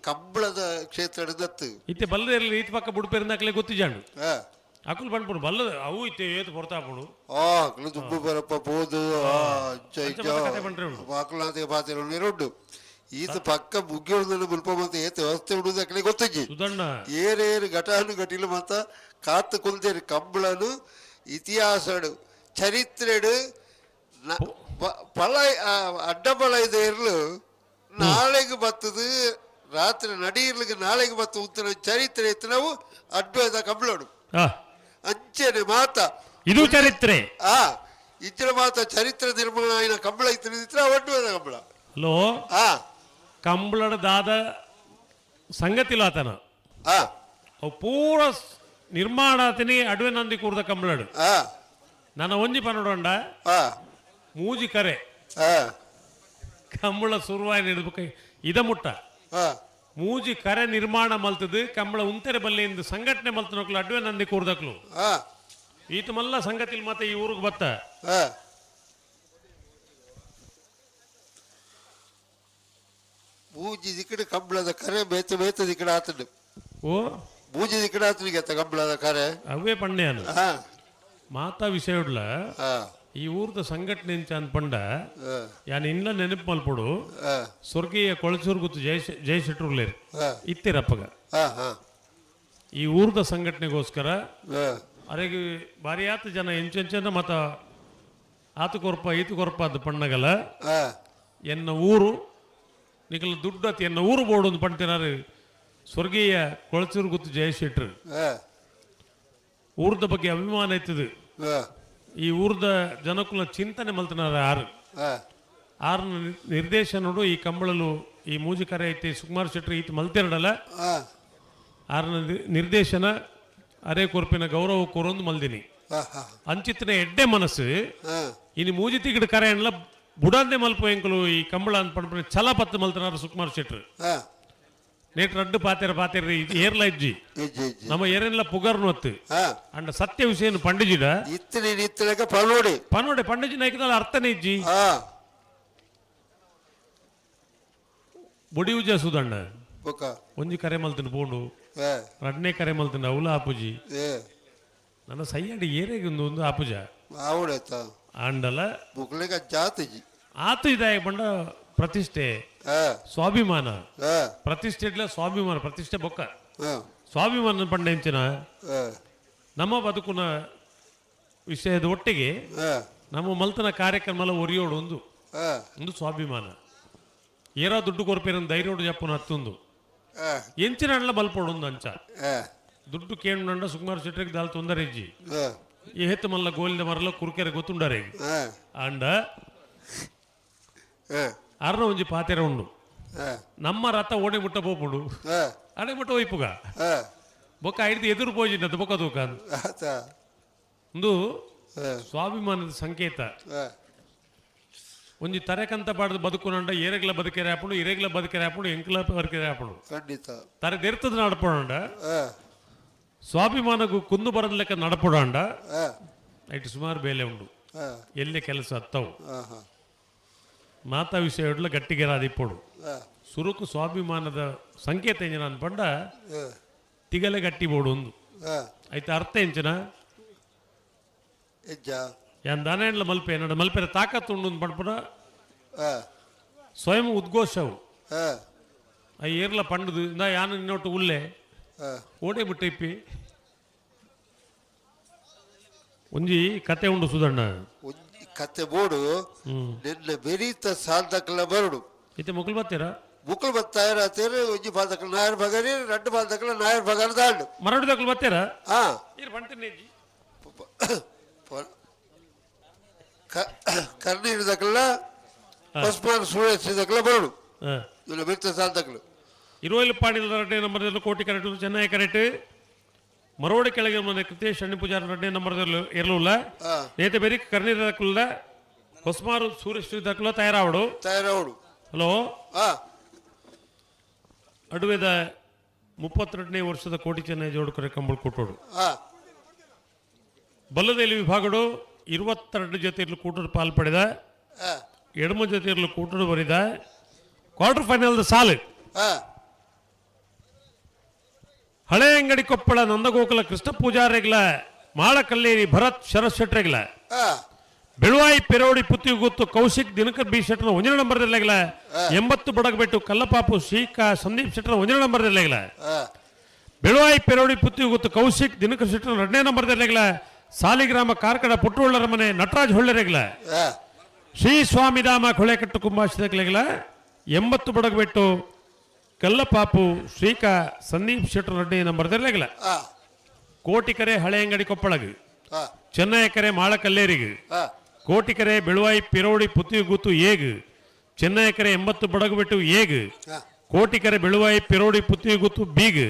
ಕಂಬಳದ ಕ್ಷೇತ್ರ ದತ್ತು ಇತ್ತೆ ಬಲ್ಲದ ಇರಲಿ ಈತ ಪಕ್ಕ ಬುಡುಪೇರಿಂದ ಅಕಲೆ ಗೊತ್ತಿಜಾಂಡು ಅಕುಲು ಬಂದ್ಬಿಡು ಬಲ್ಲದ ಅವು ಇತ್ತೆ ಏತು ಪೊರ್ತಾಪುಡು ಆ ಅಕಲು ದುಬ್ಬು ಬರಪ್ಪ ಪೋದು ಅಕುಲಾಂತಿಗೆ ಪಾತ್ರ ನೀರುಂಡು ಈತ ಪಕ್ಕ ಮುಗ್ಗಿಯುಳ್ದನ್ನು ಮುಲ್ಪ ಮತ್ತೆ ಏತ ವ್ಯವಸ್ಥೆ ಉಡುದು ಅಕಲೆ ಗೊತ್ತಿಜ್ಜಿ. ಸುದಣ್ಣ ಏರೇರು ಘಟಾನು ಘಟಿಲು ಮತ್ತ ಕಾತು ಕುಲ್ದೇರು ಕಂಬಳನು ಇತಿಹಾಸಡು ಚರಿತ್ರೆಡು ಪಳ ಅಡ್ಡ ಬಳ ಇದೆ ಇರ್ಲು ನಾಳೆಗೆ ಬತ್ತದು ರಾತ್ರಿ ನಡೀರ್ಲಿಗೆ ನಾಳೆಗೆ ಬತ್ತ ಉತ್ತರ ಚರಿತ್ರೆ ಇತ್ತು ನಾವು ಅಡ್ಡ ಕಂಬಳೋಡು ಅಂಚೆನೆ ಮಾತ ಇದು ಚರಿತ್ರೆ. ಆ ಇಚ್ಚಿನ ಮಾತ ಚರಿತ್ರೆ ನಿರ್ಮಾಣ ಆಯ್ನ ಕಂಬಳ ಇತ್ತು ಅಡ್ಡುವೇದ ಕಂಬಳ. ಹಲೋ ಕಂಬಳದ ದಾದ ಸಂಗತಿಲ ಆತನ ಅವು ಪೂರ ನಿರ್ಮಾಣ ಆತನಿ ಅಡುವೆ ನಂದಿ ಕೂರ್ದ ಕಂಬಳಡು. ನನ್ನ ಒಂಜಿ ಪನ್ನೊಂಡ ಮೂಜಿ ಕರೆ ಕಂಬಳ ಸುರುವಾಯಿ ಹಿಡಿದು ಇದ ಮುಟ್ಟ ಮೂಜಿ ಕರೆ ನಿರ್ಮಾಣ ಮಲ್ತದು ಕಂಬಳ ಉಂತೆರೆ ಬಲ್ಲೆಯಿಂದ ಸಂಘಟನೆ ಮಲ್ತನಕ್ಲು ಅಡ್ವೆ ನಂದಿ ಕೂರ್ದಕ್ಲು. ಈತ ಮಲ್ಲ ಸಂಗತಿಲ್ ಮತ್ತೆ ಈ ಊರಿಗೆ ಬತ್ತ. ಮೂಜಿ ದಿಕ್ಕಡೆ ಕಂಬಳದ ಕರೆ ಬೇತ ಬೇತ ದಿಕ್ಕಡೆ ಆತನು. ಓ ಮೂಜಿ ದಿಕ್ಕಡೆ ಆತನಿಗೆ ಕಂಬಳದ ಕರೆ ಅವೇ ಪಣ್ಣೆಯನು ಮಾತಾ ವಿಷಯ ಈ ಊರ್ದ ಸಂಘಟನೆ ಅಂತ ಪಂಡ ಯಾನ್ ಇನ್ನ ನೆನಪು ಮಲ್ಪಡು. ಸ್ವರ್ಗೀಯ ಕೊಳಚೂರು ಗುತ್ತು ಜಯ ಜಯಶೆಟ್ರುಲೇರು ಇತ್ತಿರಪ್ಪಗ ಈ ಊರ್ದ ಸಂಘಟನೆಗೋಸ್ಕರ ಅರೆಗೆ ಭಾರಿ ಆತ ಜನ ಎಂಚೆಂಚನ ಮತ ಆತು ಕೊರ್ಪ ಈತು ಕೊರ್ಪ ಅದು ಪಣ್ಣಗಲ ಎನ್ನ ಊರು ನಿಕಲ ದುಡ್ಡು ಅತಿ ಎನ್ನ ಊರು ಬೋರ್ಡು ಒಂದು ಪಣ್ತಿನಾರು ಸ್ವರ್ಗೀಯ ಕೊಳಚೂರು ಗುತ್ತು ಜಯಶೆಟ್ರು. ಊರ್ದ ಬಗ್ಗೆ ಅಭಿಮಾನ ಇತ್ತದು. ಈ ಊರ್ದ ಜನಕುಲ ಚಿಂತನೆ ಮಲ್ತನಾರ ಆರು ಆರ್ನ ನಿರ್ದೇಶನಡು ಈ ಕಂಬಳಲು ಈ ಮೂಜಿಕರೆ ಐತಿ ಸುಕುಮಾರ್ ಶೆಟ್ರು ಈತ ಮಲ್ತಿರಡಲ್ಲ ಆರ್ನ ನಿರ್ದೇಶನ ಅರೆ ಕೊರ್ಪಿನ ಗೌರವ ಕೋರೊಂದು ಮಲ್ದಿನಿ. ಅಂಚಿತ್ತನ ಎಡ್ಡೆ ಮನಸ್ಸು ಇನಿ ಮೂಜಿ ತಿಗಡು ಕರೆ ಅನ್ಲ ಬುಡಂದೆ ಮಲ್ಪ ಎಂಕುಲು ಈ ಕಂಬಳ ಅಂತ ಪಂಡ್ಪುನ ಛಲ ಪತ್ತು ಮಲ್ತನಾರ ಸುಕುಮಾರ್ ಶೆಟ್ರು. ನೇಟ್ ರಡ್ಡು ಪಾತೆರ ಪಾತೆರ ಏರ್ಲ ಇಜ್ಜಿ ನಮ್ಮ ಏರೆಲ್ಲ ಪುಗರ್ನು ಅತ್ತು ಅಂಡ ಸತ್ಯ ವಿಷಯ ಪಂಡಿಜಿಡ ಪನೋಡಿ ಪನೋಡೆ ಪಂಡಿಜಿ ನಾಯ್ಕದಲ್ಲ ಅರ್ಥನೇ ಇಜ್ಜಿ ಬೊಡಿಯುಜ ಸುದಣ್ಣ ಒಂಜಿ ಕರೆ ಮಲ್ತನ ಪೋಂಡು ರಡ್ನೇ ಕರೆ ಮಲ್ತನ ಅವಲ ಆಪುಜಿ ನನ್ನ ಸೈಯಾಡಿ ಏರೆಗೆ ಒಂದು ಒಂದು ಆಪುಜ ಆಂಡಲ ಆತು ಇದಾಯ ಬಂಡ ಪ್ರತಿಷ್ಠೆ ಸ್ವಾಭಿಮಾನ ಪ್ರತಿಷ್ಠೆ ಇಡ್ಲ ಸ್ವಾಭಿಮಾನ ಪ್ರತಿಷ್ಠೆ ಬೊಕ್ಕ ಸ್ವಾಭಿಮಾನ ಪಂಡ ಎಂಚಿನ ನಮ್ಮ ಬದುಕುನ ವಿಷಯದ ಒಟ್ಟಿಗೆ ನಮ್ಮ ಮಲ್ತನ ಕಾರ್ಯಕ್ರಮ ಎಲ್ಲ ಒರಿಯೋಡು ಒಂದು ಒಂದು ಸ್ವಾಭಿಮಾನ ಏರೋ ದುಡ್ಡು ಕೊರ್ಪೇರ ಧೈರ್ಯೋಡು ಜಪ್ಪನ ಹತ್ತೊಂದು ಎಂಚಿನ ಅಣ್ಣ ಬಲ್ಪೋಡು ಒಂದು ಅಂಚ ದುಡ್ಡು ಕೇಂದ್ರ ಸುಕುಮಾರ್ ಶೆಟ್ಟಿಗೆ ದಾಲ್ ತೊಂದರೆ ಇಜ್ಜಿ ಈ ಹೆತ್ತು ಮಲ್ಲ ಗೋಲಿದ ಮರಲ ಕುರುಕೆರೆ ಗೊತ್ತುಂಡರೆ ಅಂಡ ಅರ್ನ ಒಂಜಿ ಪಾತೆರ ಉಂಡು ನಮ್ಮ ರಥ ಓಣೆ ಮುಟ್ಟ ಪೋಪುಂಡು ಅಡೆ ಮುಟ್ಟ ಒಯ್ಪುಗ ಬೊಕ್ಕ ಐದು ಎದುರು ಪೋಜಿನದು ಬೊಕ್ಕ ತೂಕ ಒಂದು ಸ್ವಾಭಿಮಾನದ ಸಂಕೇತ. ಒಂಜಿ ತರೆಕಂತ ಪಾಡ್ದು ಬದುಕುನಂಡ ಏರೆಗ್ಲ ಬದುಕೆರೆ ಆಪುಂಡು ಇರೆಗ್ಲ ಬದುಕೆರೆ ಆಪುಂಡು ಎಂಕ್ಲ ಬದುಕೆರೆ ಆಪುಂಡು ಖಂಡಿತ. ತರೆ ದೆರ್ತದ ನಡಪುಂಡ ಸ್ವಾಭಿಮಾನಗೂ ಕುಂದು ಬರದ ಲೆಕ್ಕ ನಡಪುಡಂಡ ಐಟ್ ಸುಮಾರು ಬೇಲೆ ಉಂಡು ಎಲ್ಲೆ ಕೆಲಸ ಅತ್ತವು. ಮಾತಾ ವಿಷಯ ಗಟ್ಟಿಗೆರಾದಿಪ್ಪೋಡು. ಸುರುಕು ಸ್ವಾಭಿಮಾನದ ಸಂಕೇತ ಎಂಜಿನ ಅನ್ಪಂಡ ತಿಗಲೆ ಗಟ್ಟಿ ಬೋಡು ಒಂದು. ಐತ ಅರ್ಥ ಎಂಚಿನ ಯಾನ್ ದಾನೇಂಡ್ಲ ಮಲ್ಪೆ ನಡ ಮಲ್ಪೆರ ತಾಕತ್ತು ಉಂಡು ಪಡ್ಪುನ ಸ್ವಯಂ ಉದ್ಘೋಷವು. I ಏರ್ಲ ಪಂಡುದು ಇಂದ ಯಾನು ನಿನ್ನೊಟ್ಟು ಉಲ್ಲೆ ಓಡೆ ಬಿಟ್ಟಿಪ್ಪಿ ಒಂಜಿ ಕತೆ ಉಂಡು ಸುಧಣ್ಣ. ಕತೆ ಬೋಡು ನಿನ್ನ ಬೆರೀತ ಸಾಲ್ದಕ್ಲ ಬರುಡು. ಇತ್ತೆ ಮುಕುಲ್ ಬತ್ತೀರಾ? ಮುಕುಲ್ ಬತ್ತಾಯರ ತೇರು ಒಂಜಿ ಬಾಲ್ದಕ್ಲ ನಾಯರ್ ಬಗರಿ ರಡ್ಡು ಬಾಲ್ದಕ್ಲ ನಾಯರ್ ಬಗರ್ ದಾಂಡು ಮರಡು ದಕ್ಲ ಬತ್ತೀರಾ? ಹಾ. ಈರ್ ಬಂತೀನಿ. ಕರ್ನೀರು ದಕ್ಲ ಉಸ್ಮಾನ್ ಸುರೇಶ್ ದಕ್ಲ ಬರುಡು ನಿನ್ನ ಬೆರೀತ ಸಾಲ್ದಕ್ಲು. ಇರುವಲ್ಲಿ ಪಾಡಿದ ಎರಡನೇ ನಂಬರ್ದಲ್ಲಿ ಕೋಟಿ ಕರೆಕ್ಟ್ ಚೆನ್ನೈ ಕರೆಕ್ಟ್ ಮರೋಡಿ ಕೆಳಗೆ ಮನೆ ಕೃತೇಶ್ ಅಣ್ಣಿ ಪೂಜಾರಿ ಎರಡನೇ ನಂಬರ್ದಲ್ಲಿ ಇರಲಿಲ್ಲ. ನೇತೆ ಬೇರಿ ಕರ್ನೀರು ದಕ್ಲ ಹೊಸ್ಮಾರು ಸೂರ್ಯಶ್ರೀ ದಕ್ಲ ತಯಾರಾವಡು ತಯಾರಾವಡು. ಹಲೋ ಅಡುವೆದ 32ನೇ ವರ್ಷದ ಕೋಟಿ ಚೆನ್ನೈ ಜೋಡುಕರೆ ಕಂಬಳ ಕೊಟ್ಟೋಡು. ಬಲ್ಲದೇಲಿ ವಿಭಾಗಡು 22 ಜೊತೆಯಲ್ಲಿ ಕೂಟರು ಪಾಲು ಪಡೆದ, ಎಡಮ ಜೊತೆಯಲ್ಲಿ ಕೂಟರು ಬರಿದ ಕ್ವಾರ್ಟರ್ ಫೈನಲ್ ಸಾಲು ಹಳೆ ಅಂಗಡಿ ಕೊಪ್ಪಳ ನಂದಗೋಕುಲ ಕೃಷ್ಣ ಪೂಜಾರಿಗಳ ಮಾಳಕಲ್ಲೇರಿ ಭರತ್ ಶರತ್ ಶೆಟ್ರೆಗಳ ಬೆಳುವಾಯಿ ಪೆರೋಡಿ ಪುತ್ತಿಗುತ್ತು ಕೌಶಿಕ್ ದಿನಕರ್ ಬಿ ಶೆಟ್ಟರ್ ಒಂದನೇ ನಂಬರ್ದಲ್ಲೆಗಳ 80 ಬಡಗಬೆಟ್ಟು ಕಲ್ಲಪಾಪು ಶ್ರೀಕಾ ಸಂದೀಪ್ ಶೆಟ್ಟರ್ ಒಂದನೇ ನಂಬರ್ದಲ್ಲೆಗಳ ಬೆಳುವಾಯಿ ಪೆರೋಡಿ ಪುತ್ತಿಗುತ್ತು ಕೌಶಿಕ್ ದಿನಕರ್ ಶೆಟ್ಟರ್ ಎರಡನೇ ನಂಬರ್ದಲ್ಲೆಗಳ ಸಾಲಿಗ್ರಾಮ ಕಾರ್ಕಡ ಪುಟ್ಟುಳ್ಳರ ಮನೆ ನಟರಾಜ್ ಹೊಳ್ಳೆರೆಗಳ ಶ್ರೀ ಸ್ವಾಮಿಧಾಮ ಕೊಳೆಕಟ್ಟು ಕುಂಭಾಷಿದಕ್ಲೆಗಳ 80 ಬಡಗಬೆಟ್ಟು ಕಲ್ಲಪಾಪು ಶ್ರೀಕಾ ಸಂದೀಪ್ ಶೆಟ್ಟರ್ ಎರಡನೇ ನಂಬರ್ದಲ್ಲೆಗಳ ಕೋಟಿಕರೆ ಹಳೆ ಅಂಗಡಿ ಕೊಪ್ಪಳಗು ಚೆನ್ನಯಕರೆ ಮಾಳಕಲ್ಲೇರಿಗೆ ಕೋಟಿಕರೆ ಬೆಳುವಾಯಿ ಪಿರೋಡಿ ಪುತ್ತಿಗುತ್ತು ಏಗು ಚೆನ್ನಯಕರೆ 80 ಬಡಗುಬೆಟ್ಟು ಏಗು ಕೋಟಿಕರೆ ಬೆಳುವಾಯಿ ಪಿರೋಡಿ ಪುತ್ತಿಗುತ್ತು ಬೀಗು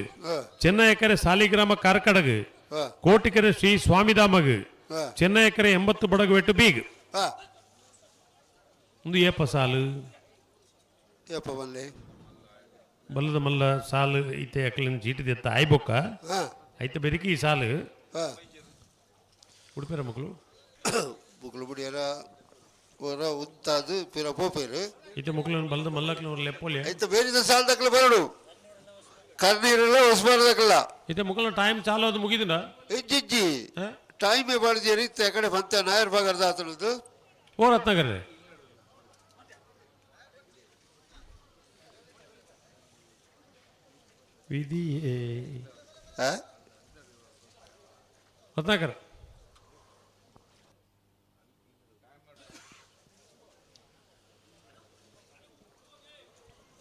ಚೆನ್ನಯಕರೆ ಸಾಲಿಗ್ರಾಮ ಕಾರ್ಕಡಗು ಕೋಟಿಕರೆ ಶ್ರೀ ಸ್ವಾಮಿಧಾಮಗು ಚೆನ್ನಯಕರೆ 80 ಬಡಗುಬೆಟ್ಟು ಬೀಗು. ಒಂದು ಏಪ ಸಾಲು ಏಪ ಬಲ್ಲೆ ಬಲ್ಲದ ಮಲ್ಲ ಸಾಲು ಐತೆ ಅಕ್ಲಿನ ಚೀಟಿದೆತ್ತ ಆಯ್ಬೊಕ್ಕ ಐತೆ ಬೆರಿಕಿ ಈ ಸಾಲು ಉಡುಪೇರ ಮಕ್ಕಳು ಮುಕ್ಕಳು ಬಿಡಿಯರ ಹೊರ ಉಂತಾದು ಪಿರ ಪೋಪೇರು ಐತೆ ಮಕ್ಕಳು ಬಲ್ಲದ ಮಲ್ಲಕ್ಲು ಲೆಪ್ಪೋಲಿ ಐತೆ ಬೇರೆ ಸಾಲದಕ್ಲ ಬರಡು ಕರ್ನೀರಲ್ಲ ಉಸ್ಮಾನದಕ್ಲ ಐತೆ ಮಕ್ಕಳು ಟೈಮ್ ಚಾಲು ಅದು ಮುಗಿದಿನ ಇಜ್ಜಿಜ್ಜಿ ಟೈಮೇ ಬಾಡಿದೆ ಇತ್ತೆ ಆ ಕಡೆ ಬಂತ ನಾಯರ್ ಬಗರ್ದ ಆತನದು ಓ ರತ್ನಾಕರ್ ವಿಧಿಯೇ ರತ್ನಾಕರ್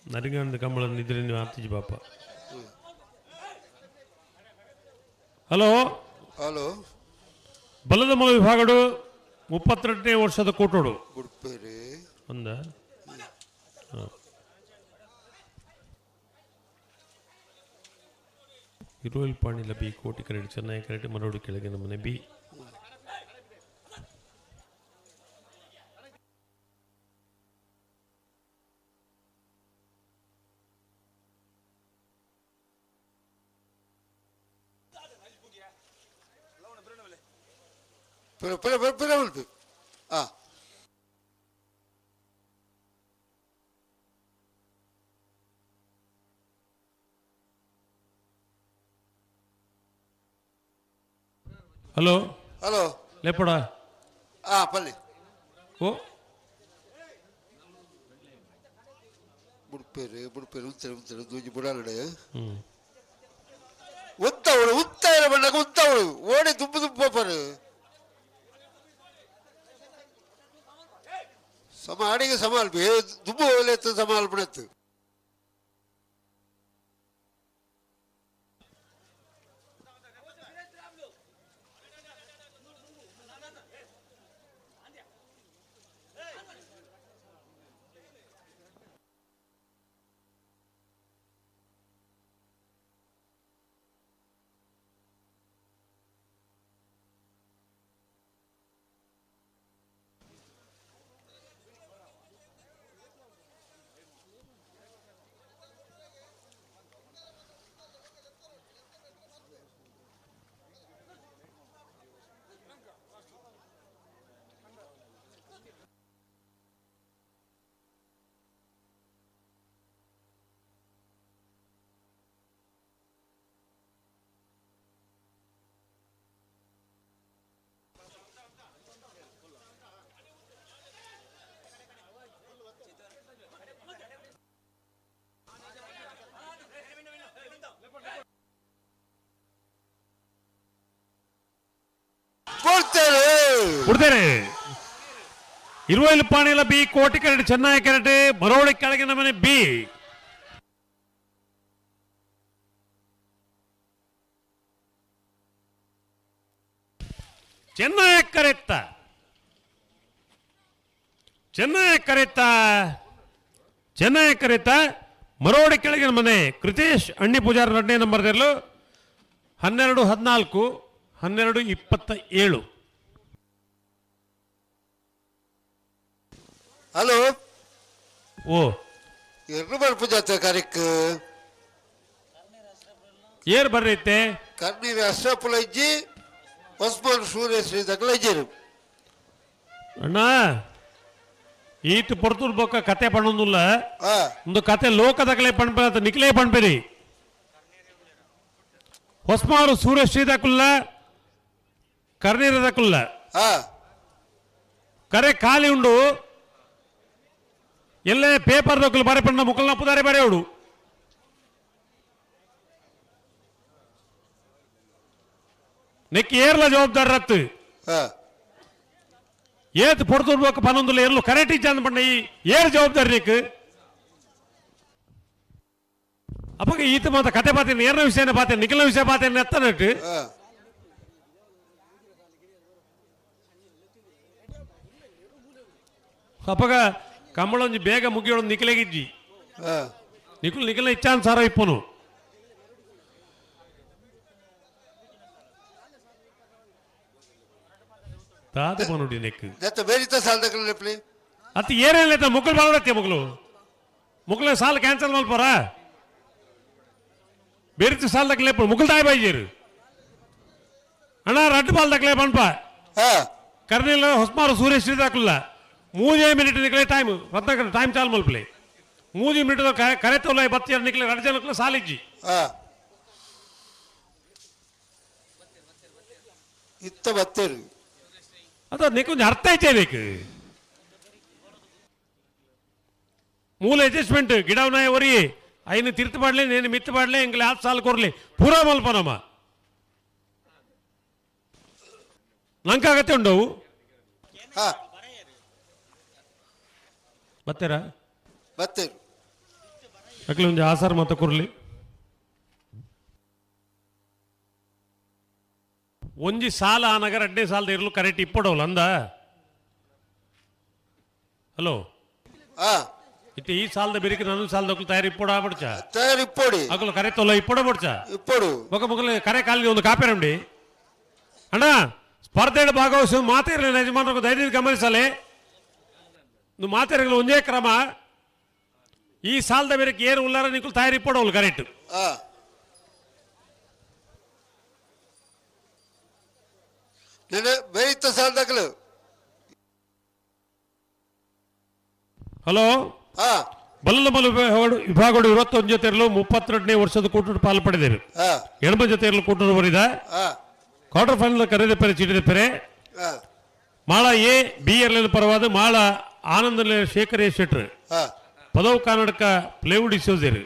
ನರಿಗಂದ ಕಂಬಳ ನಿದ್ರೆ ನೀವು ಆತಿಜಿ ಬಾಪ. ಹಲೋ ಹಲೋ ಬಲದ ಮಲ ವಿಭಾಗಡು 32ನೇ ವರ್ಷದ ಕೂಟೋಡು ಒಂದ ಇರುವಲ್ ಪಾಣಿಲ ಬಿ ಕೋಟಿ ಕರೆಟ್ ಚೆನ್ನೈ ಕರೆಟ್ ಮರೋಡು ಕೆಳಗೆ ನಮ್ಮನೆ ಬಿ ಹಲೋ ಹಲೋ ಲೇಪಡ ಪಲ್ಲಿ ಓ ಬುಡ್ಪೇರು ಬುಡ್ಪೇರು ಉತ್ತರ ಉತ್ತರ ದೂಜಿ ಬುಡಾಲಡೆ ಉತ್ತವಳು ಉತ್ತಾರ ಬಣ್ಣಕ್ಕೆ ಉತ್ತವಳು ಓಡಿ ದುಂಬು ದುಂಬು ಪೋಪರು ಸಮ ಅಡಿಗೆ ಸಮ ಅಲ್ಪ ದುಂಬು ಹೋಗ್ಲೆತ್ತು ಸಮ ಅಲ್ಪಣತ್ತು. ಬುಡ್ತೇರು ಬಿಡ್ತೇನೆ. ಇರುವೈಲು ಪಾಣಿಲ ಬಿ ಕೋಟಿ ಕರೆಟ್ ಚೆನ್ನಾಗಿ ಕರೆಟ್ ಮರೋಳಿ ಕೆಳಗಿನ ಮನೆ ಬಿ. ಚೆನ್ನೈ ಕರೆತ್ತ, ಚೆನ್ನೈ ಕರೆತ್ತ, ಚೆನ್ನೈ ಕರೆತ್ತ. ಮರೋಡಿ ಕೆಳಗಿನ ಮನೆ ಕೃತೇಶ್ ಅಣ್ಣಿ ಪೂಜಾರ್ ಎರಡನೇ ನಂಬರ್ ತೆರಲು. 12-14, 12-27. ಹಲೋ. ಓ. ಎರಡು ಬರ್ಪು ಜಾತ್ರೆ ಕರೆಕ್. ಏರ್ ಬರ್ರೈತೆ? ಕರ್ನೀರು ಅಶ್ರಫುಲ್ ಇಜ್ಜಿ, ಹೊಸ್ಮಾನ್ ಸೂರ್ಯ ದಕ್ಕಲ ಇಜ್ಜಿರು. ಅಣ್ಣ, ಈತ ಪೊರ್ತುರ್ ಬೊಕ್ಕ ಕತೆ ಪಣ್ಣೊಂದುಲ್ಲ. ಒಂದು ಕತೆ ಲೋಕದಕಲೆ ಪಣ್ಪ ನಿಕ್ಲೇ ಪಣ್ಪೇರಿ. ಹೊಸ್ಮಾರು ಸೂರ್ಯ ಶ್ರೀದಕುಲ್ಲ ಕರ್ನೀರದಕುಲ್ಲ ಕರೆ ಖಾಲಿ ಉಂಡು. ಎಲ್ಲೇ ಪೇಪರ್ ದಕ್ಕಲು ಬರೆ ಪಣ್ಣ ಮುಕ್ಕಲ್ನ ಪುದಾರೆ ಬರೆಯೋಡು. ನೆಕ್ ಏರ್ಲ ಜವಾಬ್ದಾರಿ ರತ್ತು. ಏತ್ ಪೊರ್ತುರ್ ಬೊಕ್ಕ ಪನ್ನೊಂದುಲ್ಲ ಏರ್ಲು ಕರೆಕ್ಟ್ ಇಜ್ಜಂದ್ ಪಂಡ ಈ ಏರ್ ಜವಾಬ್ದಾರಿ ನೀಕ್. ಅಪ್ಪಗ ಈತ ಮಾತ ಕತೆ ಪಾತೇನೆ, ಏರ್ನ ವಿಷಯನ ಪಾತೇನೆ, ನಿಖಿಲ ವಿಷಯ ಪಾತೇನೆ ಎತ್ತನಟ್ಟು. ಅಪ್ಪಗ ಕಂಬಳೊಂಜಿ ಬೇಗ ಮುಗಿಯೋಳು ನಿಖಿಲೆಗಿಜ್ಜಿ. ನಿಖಿಲ್ ನಿಖಿಲ ಇಚ್ಛಾನುಸಾರ ಇಪ್ಪನು. ತಾತ ಪನುಡಿ ನೆಕ್. ದತ್ತ ಬೇರಿತ ಸಾಲದಕ್ಕಲ ಲೆಪ್ಲಿ. ಅತ್ತ ಏನೇನು ಮುಕ್ಕಳು ಬಾಳತ್ತೆ ಮುಗ್ಲು ಮುಕ್ಕಳ ಸಾಲ ಕ್ಯಾನ್ಸಲ್ ಮಲ್ಪರ ಬೇರಿತ ಸಾಲ ದಕ್ಕಲೆ ಮುಕ್ಕಳು ತಾಯಿ ಬಾಯಿಜೇರು ಅಣ್ಣ ರಡ್ಡು ಬಾಲ್ ದಕ್ಕಲೆ ಪನ್ಪ. ಕರ್ನಿಲ್ಲ ಹೊಸ್ಮಾರು ಸೂರ್ಯ ಶ್ರೀ ದಾಕುಲ್ಲ ಮೂಜೇ ಮಿನಿಟ್ ನಿಕ್ಲೆ ಟೈಮ್ ರತ್ನಾಕರ ಟೈಮ್ ಚಾಲು ಮಲ್ಪಲೆ. ಮೂಜಿ ಮಿನಿಟ್ ಕರೆ ತೋಲ ಬತ್ತಿ ನಿಕ್ಲೆ ರಡ್ಡು ಜನಕ್ಲೆ ಸಾಲಿಜ್ಜಿ. ಇತ್ತ ಬತ್ತೇರು. ಅದ ನಿಕ್ಕೊಂಜಿ ಅರ್ಥ ಐತೆ ಬೇಕು. ಮೂಲ ಅಡ್ಜಸ್ಟ್ಮೆಂಟ್ ಗಿಡವನಾಯ ಒರಿ ಐನು ತಿರ್ತು ಪಾಡ್ಲೆ ನೇನು ಮಿತ್ತು ಪಾಡ್ಲೆ ಎಂಗ್ಲೆ ಆತ್ ಸಾಲ ಕೊರ್ಲಿ ಪೂರಾ ಮಲ್ಪನಮ್ಮ ನಂಕಾಗತ್ತೆ ಉಂಡವು. ಬತ್ತೀರಾ? ಬತ್ತೇರು. ಅಕ್ಲೆ ಒಂಜಿ ಆಸಾರ ಮತ ಕೊರ್ಲಿ. ಒಂಜಿ ಸಾಲ ಆನಗ ರಡ್ಡೆ ಸಾಲದ ಇರಲು ಕರೆಕ್ಟ್ ಇಪ್ಪಡವಲ್ಲ ಅಂದ. ಹಲೋ, ಇತ್ತೆ ಈ ಸಾಲದ ಬೆರಿಕೆ ನನ್ನ ಸಾಲದ ತಯಾರಿ ಇಪ್ಪಡ ಬಡ್ಚ. ತಯಾರಿ ಇಪ್ಪೊಡಿ. ಅಕಲು ಕರೆ ತೊಲ್ಲ ಇಪ್ಪಡ ಬಡ್ಚ. ಇಪ್ಪೊಡು. ಬೊಕ ಮೊಗಲ ಕರೆ ಕಾಲಿ ಒಂದು ಕಾಪೇರಂಡಿ ಅಣ್ಣ. ಸ್ಪರ್ಧೆ ಭಾಗವಹಿಸುವ ಮಾತೇರಲಿಲ್ಲ ಯಜಮಾನರು ದಯವಿಟ್ಟು ಗಮನಿಸಲೆ. ನೀವು ಮಾತೇರಲು ಒಂದೇ ಕ್ರಮ. ಈ ಸಾಲದ ಬೇರೆ ಏರು ಉಲ್ಲಾರ ನಿಕ್ಕಲು ತಯಾರಿ ಇಪ್ಪಡವಲ್ಲ ಕರೆಕ್ಟ್. ಬೇಯಿತ ಸಾಲದಕ್ಕಲು. ಹಲೋ, ಬಲ್ಲಮಲು ವಿಭಾಗಗಳು 21 ಜೊತೆಯಲ್ಲೂ 32ನೇ ವರ್ಷದ ಕೂಟದ ಪಾಲು ಪಡೆದರು. ಎಡಮ ಜೊತೆಯಲ್ಲೂ ಕೂಟದ ಬರಿದ ಕ್ವಾರ್ಟರ್ ಫೈನಲ್ ಕರೆದ ಪೆರೆ ಚೀಟಿದ ಪೆರೆ ಮಾಳ ಎ ಬಿ ಎಲ್ ಪರವಾದ ಮಾಳ ಆನಂದ ಶೇಖರ್ ಎ ಶೆಟ್ರ್ ಪದವು ಕರ್ನಾಟಕ ಪ್ಲೇವುಡ್ ಇಸೋಜೇರು.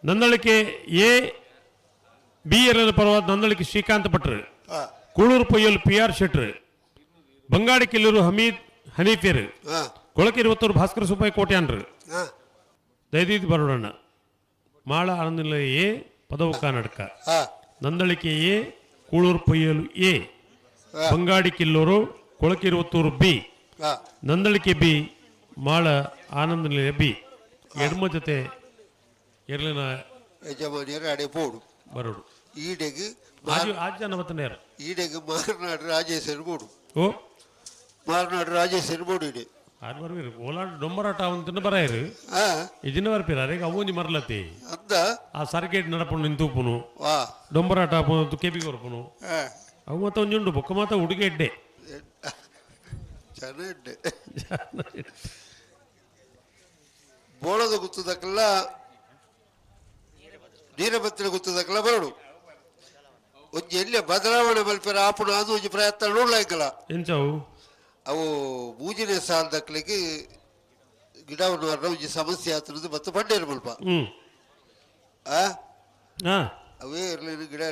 ನಂದಳಿಕೆ ಎ ಬಿ ಎಲ್ ಪರವಾದ ನಂದಳಿಕೆ ಶ್ರೀಕಾಂತ್ ಭಟ್ರು, ಕೂಳೂರು ಪೊಯ್ಯಲ್ ಪಿ ಆರ್ ಶೆಟ್ರು, ಬಂಗಾಡಿ ಕಿಲ್ಲೂರು ಹಮೀದ್ ಹನೀಫಿಯರ್, ಕೊಳಕೆ ಇರುವತ್ತೂರು ಭಾಸ್ಕರ ಸುಬ್ಬಯ್ಯ ಕೋಟ್ಯಾನ್ರು. ದಯದೀದ್ ಬರೋಣ. ಮಾಳ ಆನಂದ ಎ ಪದವು Karnataka, Nandalike A Kulur Poyyalu A, Bangadi Killur Kolake Iruvathur B, Nandalike B, Mala Ananda Nilaya B. ಎಡ್ಮ ಜೊತೆ ಎರ್ಲಿನ ಯಜಮಾನಿಯರು ಅಡೆ ಪೋಡು ಬರೋಡು. ಈಡೆಗ್ ಆಜು ಆಜು ಜನ ಬತ್ತನೇರು. ಈಡೆಗ್ ಮಾರ್ನಾಡು ರಾಜೇಶ್ವರ ಬೋಡು. ಓ. ಮಾರ್ನಾಡು ರಾಜೇಶ್ವರ ಬೋಡು ಇಡೆ. ಆರು ಬರ್ಬೀರು ಓಲಾಡ್ ಡೊಂಬರಾಟ ಅವನ್ ಬರಾಯರು. ಇಜಿನ ಬರ್ಪೀರ ಅರೇಗ ಅವೊಂಜಿ ಮರ್ಲತಿ. ಅಂದ. ಆ ಸರ್ಕೇಟ್ ನಡಪುನು ನಿಂತೂಪುನು ಡೊಂಬರಾಟ ಕೆಬಿ ಕೊರ್ಪುನು ಅವು ಮಾತ ಒಂಜಿ ಉಂಡು ಬೊಕ್ಕ ಮಾತ ಹುಡುಗ ಎಡ್ಡೆ. ಚೆನ್ನ ಎಡ್ಡೆ. ಬೋಳದ ಗುತ್ತದಕ್ಕೆಲ್ಲ ನೀರಬತ್ತಿನ ಗುತ್ತದಕ್ಕೆಲ್ಲ ಬರೋಡು. ಒಂಜಿ ಎಲ್ಲಿ ಬದಲಾವಣೆ ಮಲ್ಪೆರ ಆಪುಣ ಅದು ಒಂಜಿ ಪ್ರಯತ್ನ ನೋಡ್ಲಾಯ್ಕಲ್ಲ. ಎಂಚವು? ಅವು ಮೂಜಿನ ಸಾಲದಕ್ಲಿಗೆ ಗಿಡವನ್ನು ಒಂಜಿ ಸಮಸ್ಯೆ ಆತನದು ಮತ್ತು ಬಂಡೇರು ಮಲ್ಪ. ಆ ಅವೇ ಇರ್ಲಿ ಗಿಡ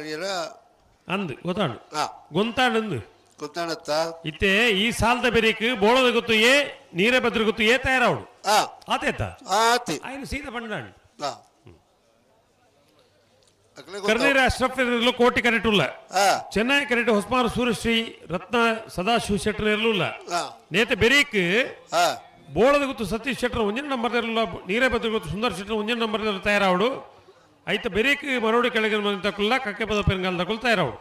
ಅಂದು ಗೊತ್ತಾಂಡು. ಗೊಂತಾಂಡು ಅಂದು. ಗೊತ್ತಾಣತ್ತ ಇತ್ತೆ ಈ ಸಾಲದ ಬೆರಿಕ್ ಬೋಳದ ಗೊತ್ತು ಏ ನೀರೇ ಬದ್ರ ಗೊತ್ತು ಏ ತಯಾರಾವಡು ಆತೇತ ಆತಿ ಆಯ್ತು ಸೀದಾ ಬಂಡಾಣಿ ಕರ್ನೀರ ಅಶ್ರಫ್ ಕೋಟಿ ಕರೆಟುಲ್ಲ ಚೆನ್ನೈ ಕರೆಟ್ ಹೊಸ್ಮಾರು ಸೂರ್ಯಶ್ರೀ ರತ್ನ ಸದಾಶಿವ ಶೆಟ್ಟರ್ ಇರಲಿಲ್ಲ ನೇತೆ ಬೆರೀಕ್ ಬೋಳದ ಗೊತ್ತು ಸತೀಶ್ ಶೆಟ್ಟರ್ ಒಂಜಿನ ನಂಬರ್ ಇರಲಿಲ್ಲ ನೀರೇ ಬದ್ರ ಗೊತ್ತು ಸುಂದರ್ ಶೆಟ್ಟರ್ ಒಂಜಿನ ನಂಬರ್ ತಯಾರಾವಡು ಐತ ಬೆರೀಕ್ ಮರೋಡಿ ಕೆಳಗಿನ ಮನೆ ತಕ್ಕಲ್ಲ ಕಕ್ಕೆ ಪದ ಪೆರಂಗಾಲ ತಕ್ಕಲ್ ತಯಾರಾವಡು.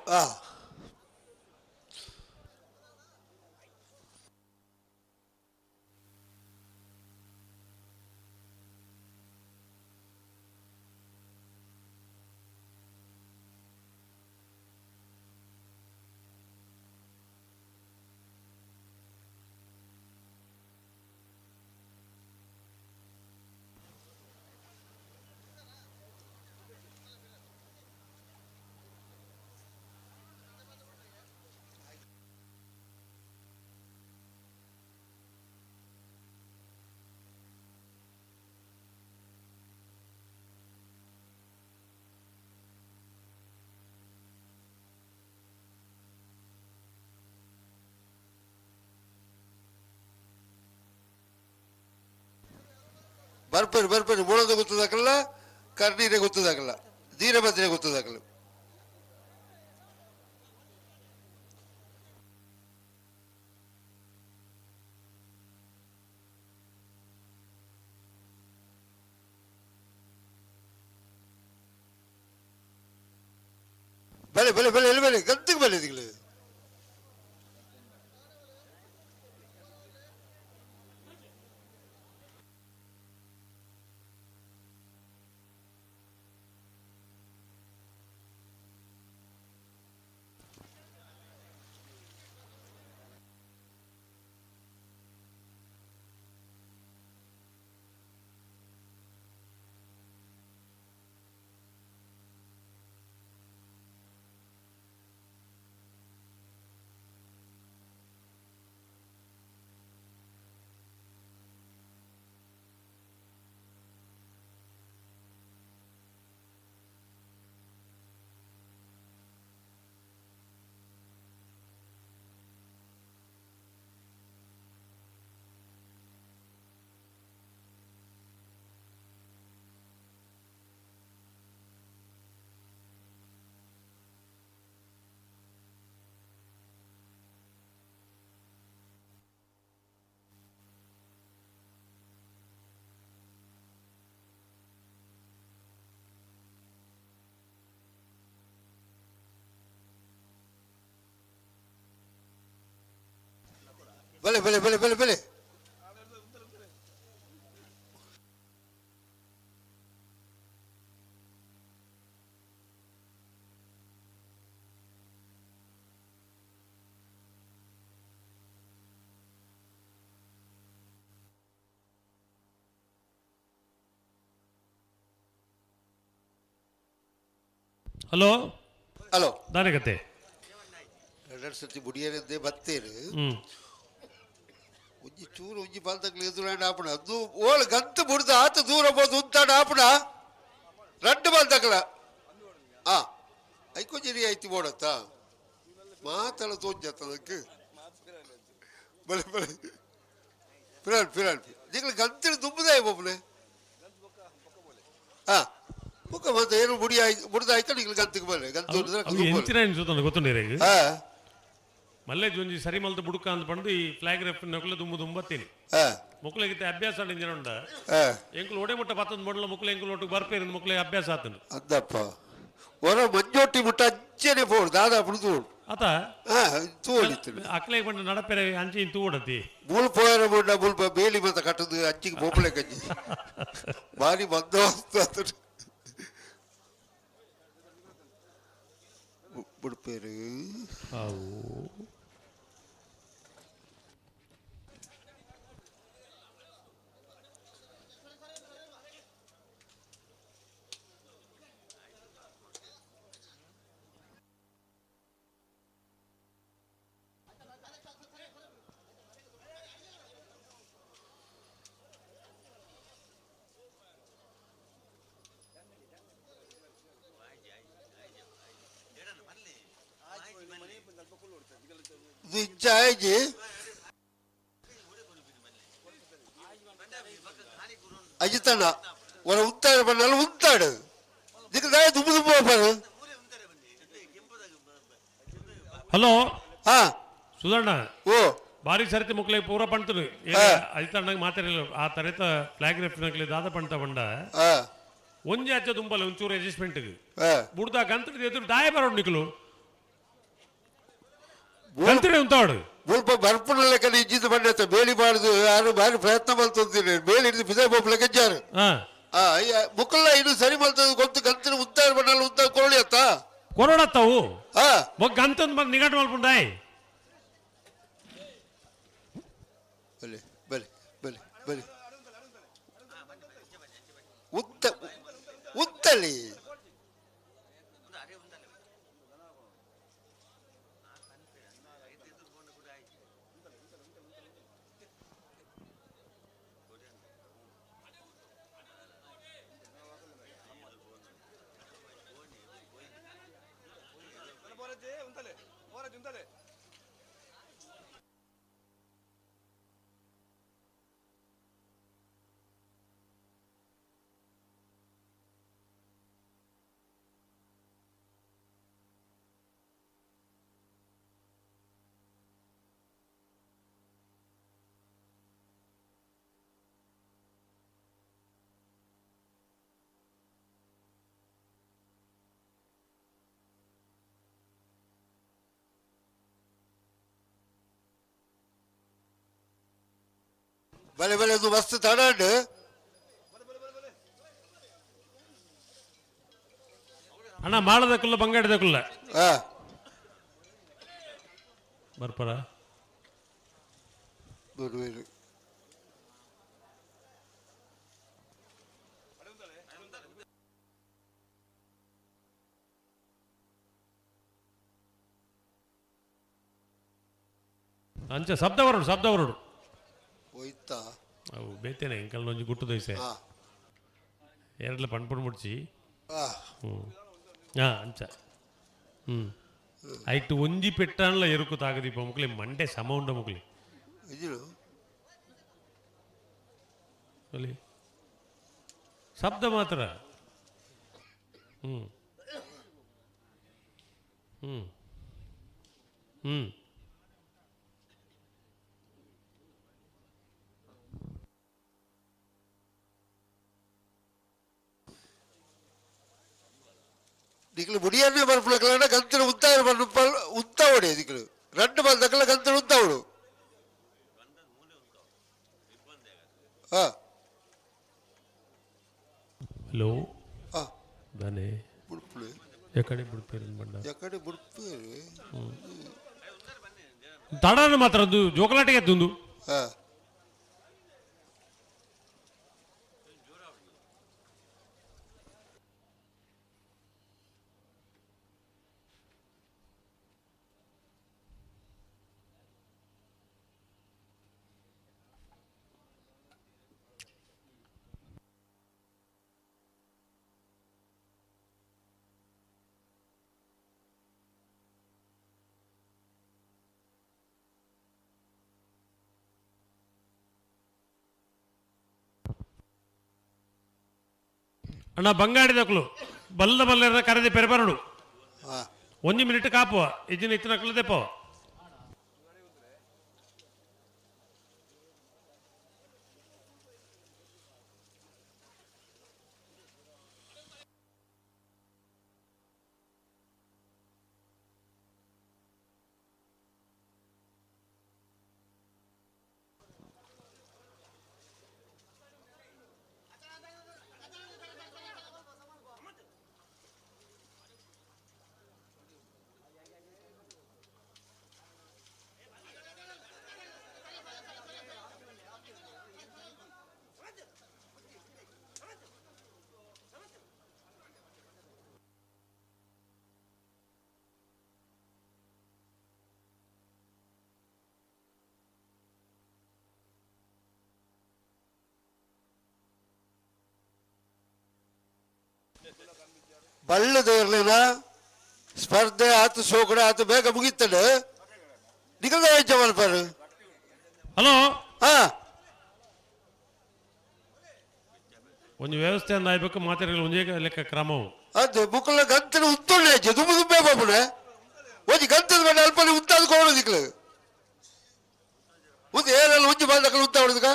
ಬರ್ಪೇರು ಬರ್ಪೇರು ಬೋಳದ ಗೊತ್ತದಾಕಲ್ಲ ಕರ್ನೀರೇ ಗೊತ್ತದಾಕಲ್ಲ ಧೀರಭದ್ರೆ ಗೊತ್ತದಾಕಲ್ಲ. ಬಲೆ ಬಲೆ ಬಲೆ ಎಲ್ಲಿ ಬಲೆ ಗಂತಿಗೆ ಬಲೆ ದಿಗ್ಲು ಬಲೆ ಬಲೆ ಬಲೆ ಬಲೆ ಬಲೆ ಹಲೋ ಹಲೋ ದಾನಗತೆ ಎರಡು ಸರ್ತಿ ಬುಡಿಯರದ್ದೇ ಬತ್ತೇರು ಒಂಜಿ ಚೂರು ಒಂಜಿ ಬಾಲ್ತಕ್ಲು ಎದುರಾಂಡ ಆಪಣ ಅದು ಓಳು ಗಂತು ಬುಡ್ದು ಆತ ದೂರ ಬೋದು ಉಂತಾಡ ಆಪಣ ರಡ್ಡು ಬಾಲ್ತಕ್ಲ ಆ ಐಕೊಂಜಿ ಐತಿ ಬೋಡತ್ತ ಮಾತಲ್ಲ ತೋಂಜತ್ತ ಅದಕ್ಕೆ ಬಲೆ ಬಲೆ ಫಿರಾಲ್ ಫಿರಾಲ್ ನಿಂಗೆ ಗಂತಿನ ದುಂಬುದೇ ಒಬ್ಬನೇ ಆ ಬೊಕ್ಕ ಮತ್ತೆ ಏನು ಬುಡಿ ಆಯ್ ಬುಡ್ದು ಆಯ್ತು ನಿಂಗೆ ಗಂತಿಗೆ ಬಲೆ ಗಂತು ಎಂಚಿನ ಅನ್ಸುತ್ತ ಗೊತ್ತುಂಡಿರ ಮಲ್ಲೆ ಜೊಂಜಿ ಸರಿ ಮಲ್ತ ಬುಡುಕ ಅಂತ ಬಂದು ಈ ಫ್ಲಾಗ್ ರೆಫ್ ನಕಲ ದುಂಬು ದುಂಬತ್ತೀನಿ ಮುಕ್ಳಿಗಿತ್ತೆ ಅಭ್ಯಾಸ ಇಂಜಿನ ಉಂಡ ಎಂಕುಲು ಒಡೆ ಮುಟ್ಟ ಪತ್ತೊಂದು ಮೊಡಲ ಮುಕ್ಳು ಎಂಕುಲು ಒಟ್ಟು ಬರ್ಪೇರು ಮುಕ್ಳೆ ಅಭ್ಯಾಸ ಆತನು ಅಂದಪ್ಪ ಹೊರ ಮಂಜೋಟಿ ಮುಟ್ಟ ಅಂಚೆನೆ ಪೋಡು ದಾದಾ ತೂಡು ಆತ ತೂಡಿತ್ತು ಅಕ್ಲೆ ಬಂಡ ನಡಪೆರೆ ಅಂಚೆ ತೂಡತಿ ಮೂಲ್ ಪೋಯರ ಮುಂಡ ಮುಲ್ಪ ಬೇಲಿ ಮತ ಕಟ್ಟದು ಅಂಚಿಗೆ ಪೋಪಳೆ ಕಜ್ಜಿ ಭಾರಿ ಬಂದೋಬಸ್ತ್ ಆತನು ಬುಡ್ಪೇರು ಇದು ಇಂಚ ಆಯ್ಜಿ. ಅಜಿತಣ್ಣ ಒರ ಉಂತಾಡು ಬಣ್ಣಲ್ಲ ಉಂತಾಡು ದಿಕ್ಕ ದಾಯ ದುಂಬು ದುಂಬು ಹೋಗ್ಬಾರು. ಹಲೋ. ಹಾ. ಸುಧಣ್ಣ. ಓ. ಬಾರಿ ಸರ್ತಿ ಮುಕ್ಲೆ ಪೂರ ಪಂತನು ಅಜಿತಣ್ಣಗೆ ಮಾತಾಡಿಲ್ಲ ಆ ತರೆತ ಫ್ಲಾಗ್ ರೆಫ್ನಕ್ಲೆ ದಾದ ಪಂತ ಬಂಡ ಒಂಜಿ ಅಚ್ಚ ದುಂಬಲ್ಲ ಒಂಚೂರು ಅಡ್ಜಸ್ಟ್ಮೆಂಟ್ ಬುಡ್ದ ಗಂತದ ಎದುರು ದಾಯ ಬರೋಡು ನಿಕ್ಲು ಗಂತಡೆ ಉಂತಾಡು. ಮುಲ್ಪ ಬರ್ಪುನ ಲೆಕ್ಕ ಇಜ್ಜಿದ ಬಂಡೆತ್ತ ಬೇಲಿ ಬಾರ್ದು ಯಾರು ಬಾರಿ ಪ್ರಯತ್ನ ಮಲ್ತೊಂದಿರಿ ಬೇಲಿ ಹಿಡಿದು ಪಿದಾಯ್ ಪೋಪುಲ ಗೆಜ್ಜಾರು. ಮುಕ್ಕಲ್ಲ ಇನ್ನು ಸರಿ ಮಲ್ತದ ಗೊತ್ತು ಗಂತಿನ ಉತ್ತಾರ ಬಣ್ಣಲ್ಲ ಉತ್ತಾರ ಕೊರಳಿ ಅತ್ತ. ಕೊರೋಡತ್ತವು. ಬೊಕ್ಕ ಗಂತಂದ್ ಬಂದು ನಿಗಟ್ ಮಲ್ಪುಂಡಾಯ್. ಬಲೆ ಬಲೆ ಬಲೆ ಬಲೆ ಉತ್ತ ಉತ್ತಲಿ. ಬಲೆ ಬಲೆ ಅದು ಮಸ್ತ್ ತಡಾಂಡ್. ಅಣ್ಣ ಮಾಳದಕ್ಕಲ್ಲ ಬಂಗಾಡದಕ್ಕಲ್ಲ ಬರ್ಪರ. ಅಂಚ ಶಬ್ದ ಬರೋಡು ಶಬ್ದ ಬರೋಡು. ಹೋಯ್ತಾ? ಅವು ಬೇತೇನೆ ಎಂಕಲ್ ಒಂಜಿ ಗುಟ್ಟು ದೋಸೆ ಎರಡ್ಲ ಪಣ್ಪುಡು ಮುಡ್ಚಿ. ಹ್ಞೂ ಹಾಂ ಅಂಚ. ಹ್ಞೂ ಐಟ್ ಒಂಜಿ ಪೆಟ್ಟಾನ್ಲ ಎರುಕು ತಾಗದೀಪ ಮುಕ್ಲಿ ಮಂಡೆ ಸಮ ಉಂಡ ಮುಕ್ಲಿ. ಅಲ್ಲಿ ಶಬ್ದ ಮಾತ್ರ. ಹ್ಞೂ ಹ್ಞೂ ಹ್ಞೂ ನಿಕ್ಲು ಮುಡಿಯನ್ನೇ ಬರ್ಪುಲಕಲಂಡ ಗಂತಲು ಉತ್ತಾಯ ಉತ್ತಾವಡೆ ನಿಕ್ಲು ರಡ್ಡು ಬಂದಕಲ ಗಂತಲು ಉತ್ತಾವಡು. ಹಾ. ಹಲೋ. ಹಾ. ದಾನೆ ಬುಡ್ಪುಲೆ. ಎಕಡೆ ಬುಡ್ಪೇರು ಬಂಡ. ಎಕಡೆ ಬುಡ್ಪೇರು. ತಡನ ಮಾತ್ರ ಅದು ಜೋಕಲಾಟಿಗೆ ಎದ್ದುಂದು. ಹಾ. ಅಣ್ಣ ಬಂಗಾಡಿದಕ್ಲು ಬಲ್ಲ ಬಲ್ಲ ಕರೆದಿ ಪೆರಬರಡು. ಒಂಜಿ ಮಿನಿಟ್ ಕಾಪುವ ಇಜ್ಜಿನ ಇತ್ತಿನಕ್ಲು ದೆಪ್ಪವ. ಬಳ್ಳದ ಇರಲಿಲ್ಲ ಸ್ಪರ್ಧೆ ಆತು ಸೋಕಡೆ ಆತು ಬೇಗ ಮುಗೀತದೆ. ನಿಕಲ್ದ ಮಲ್ಪರು ಹಲೋ. ಹಾ. ಒಂಜಿ ವ್ಯವಸ್ಥೆ ಅಂದ ಆಯ್ಬೇಕು ಮಾತೆರೆಗ್ಲ ಒಂಜೇ ಲೆಕ್ಕ ಕ್ರಮವು. ಅದು ಬುಕ್ಕಲ ಗಂತನ ಉತ್ತೊಳ್ಳೆ ದುಂಬು ದುಂಬೆ ಬಾಪುನೆ ಒಂಜಿ ಗಂತದ ಮೇಲೆ ಅಲ್ಪನೆ ಉತ್ತಾದ ಕೋಡು ದಿಕ್ಲು ಉಂದು ಏರೆಲ್ಲ ಒಂಜಿ ಬಾಲ್ದಕಲು ಉತ್ತ ಹೊಡೆದಕ.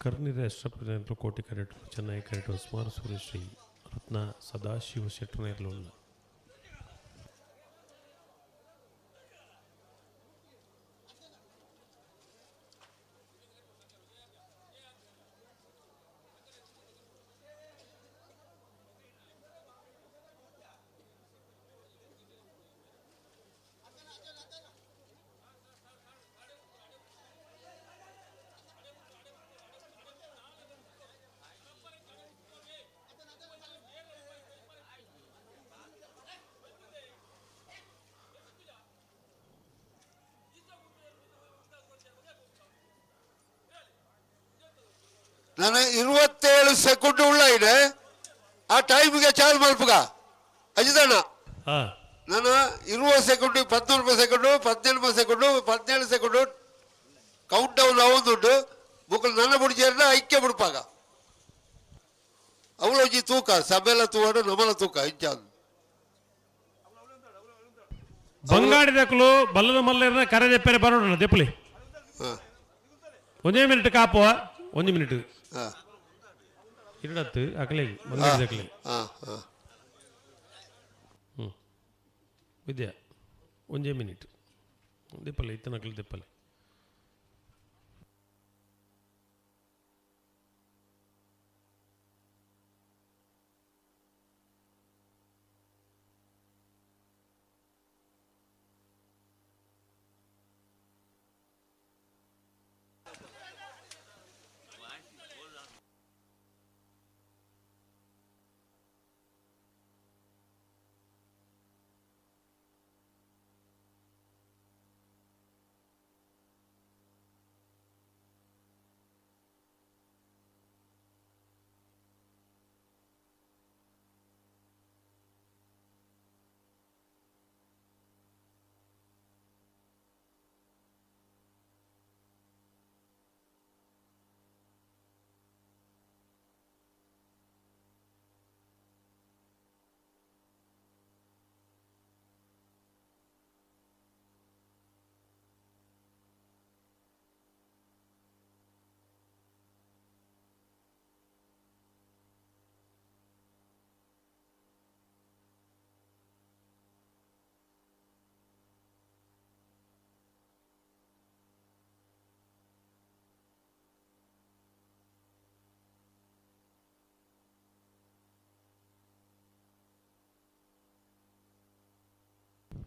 ಕರ್ನಿರ ಅಶ್ರಫ್ ಕೋಟಿ ಕರೆಟು ಚೆನ್ನೈ ಕರೆಟು ಸುಮಾರು ಸೂರ್ಯಶ್ರೀ ರತ್ನ ಸದಾಶಿವ ಶೆಟ್ಟರ್ನೇರ್ಲು. ನಾನು 27 ಸೆಕೆಂಡ್ ಉಳ್ಳ ಇದೆ ಆ ಟೈಮ್ಗೆ ಚಾಲ್ ಮಲ್ಪುಗ ಅಜಿತಣ್ಣ. ನಾನು 20 second 19 second 18 second 17 second count down ಅವಂದುಂಡು ಬುಕ್ಕಲ್ ನನ್ನ ಬುಡಿಜೇರ್ನ ಐಕ್ಯ ಬಿಡ್ಪಾಗ ಅವಳೊಂಜಿ ತೂಕ ಸಭೆಲ್ಲ ತೂವಾಡು ನಮಲ ತೂಕ ಇಂಚ ಬಂಗಾಡಿದಕ್ಲು ಬಲ್ಲದ ಮಲ್ಲೇರ್ನ ಕರೆ ದೆಪ್ಪರೆ ಬರೋಣ ದೆಪ್ಪಲಿ. ಒಂದೇ ಮಿನಿಟ್ ಕಾಪುವ ಒಂಜಿ ಮಿನಿಟ್. ಇರಡತ್ತು ಅಕಲೆ ಬಂಗಾಡಿದಕ್ಲೆ. ವಿದ್ಯಾ ಒಂಜೇ ಮಿನಿಟ್ ದೆಪ್ಪಲೆ ಇತ್ತನಕ್ಲು ದೆಪ್ಪಲೆ.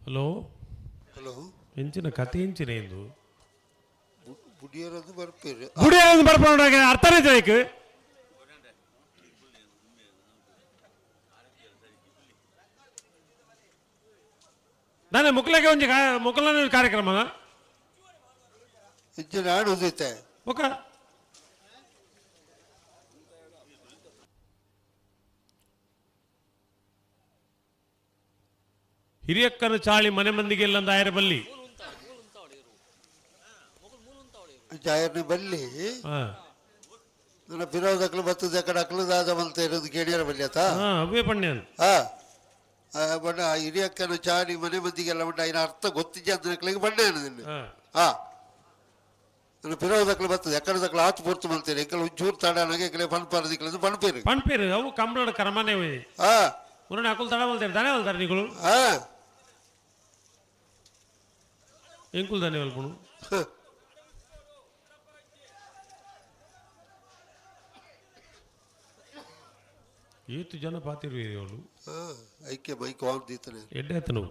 ಹಲೋ. ಹಲೋ. ಎಂಚಿನ ಕತೆ ಎಂಚಿನ ಇಂದು ಬುಡಿಯರದು ಬರ್ಪೇರು. ಬುಡಿಯರದು ಬರ್ಪುಂಡು ಅರ್ಥನೇ ಜಾಯ್ಕ್. ನಾನೇ ಮುಕ್ಲಗೆ ಒಂಜಿ ಮುಕ್ಲನೆ ಕಾರ್ಯಕ್ರಮ ಇಂಚಿನ ಆಡುದಿತ್ತೆ ಬೊಕ ಹಿರಿಯಕ್ಕನ ಚಾಳಿ ಮನೆ ಮಂದಿಗೆ ಇಲ್ಲಂದ ಆಯರ ಬಲ್ಲಿ. ಜಾಯರ್ನ ಬಲ್ಲಿ. ನನ್ನ ಪಿರೋದಕ್ಲು ಬತ್ತದ ಕಡೆ ಅಕ್ಲು ದಾದ ಮಂತ ಇರೋದು ಕೇಳಿಯರ ಬಲ್ಲಿ ಆತ. ಅವೇ ಪಣ್ಯ. ಹಾ ಬಣ್ಣ ಆ ಹಿರಿಯಕ್ಕನ ಚಾಳಿ ಮನೆ ಮಂದಿಗೆಲ್ಲ ಉಂಟು అయిన ಅರ್ಥ ಗೊತ್ತಿದ್ದೆ ಅಂತ ಬಣ್ಣ ನಿನ್ನೆ. ಹಾ ನನ್ನ ಪಿರೋದಕ್ಲು ಬರ್ತದೆ ಎಕ್ಕಡ ದಕ್ಲು ಆತು ಪೂರ್ತಿ ಮಂತೇನೆ ಎಂಕಲ್ ಒಂಚೂರು ತಡನಾಗ ಎಂಕಲೆ ಪನ್ಪಾರ ದಿಕ್ಲು ಪನ್ಪೇರು. ಪನ್ಪೇರು ಅವು ಕಂಬಳದ ಕ್ರಮನೇ. ಹಾ ಉರಣ ಅಕುಲ್ ತಡ ಮಲ್ತೇನೆ ದಾನೆ ಮಲ್ತಾರೆ ನಿಕುಲು. ಹಾ ಎಂಕುಲ್ ದಾನೆ ಮಲ್ಪುಣು. ಏತು ಜನ ಪಾತಿರುವೇರಿ ಅವಳು. ಐಕ್ಯ ಮೈಕ್ ಆನ್ ದೀತನೆ. ಎಡ್ಡೆ ಆತನು.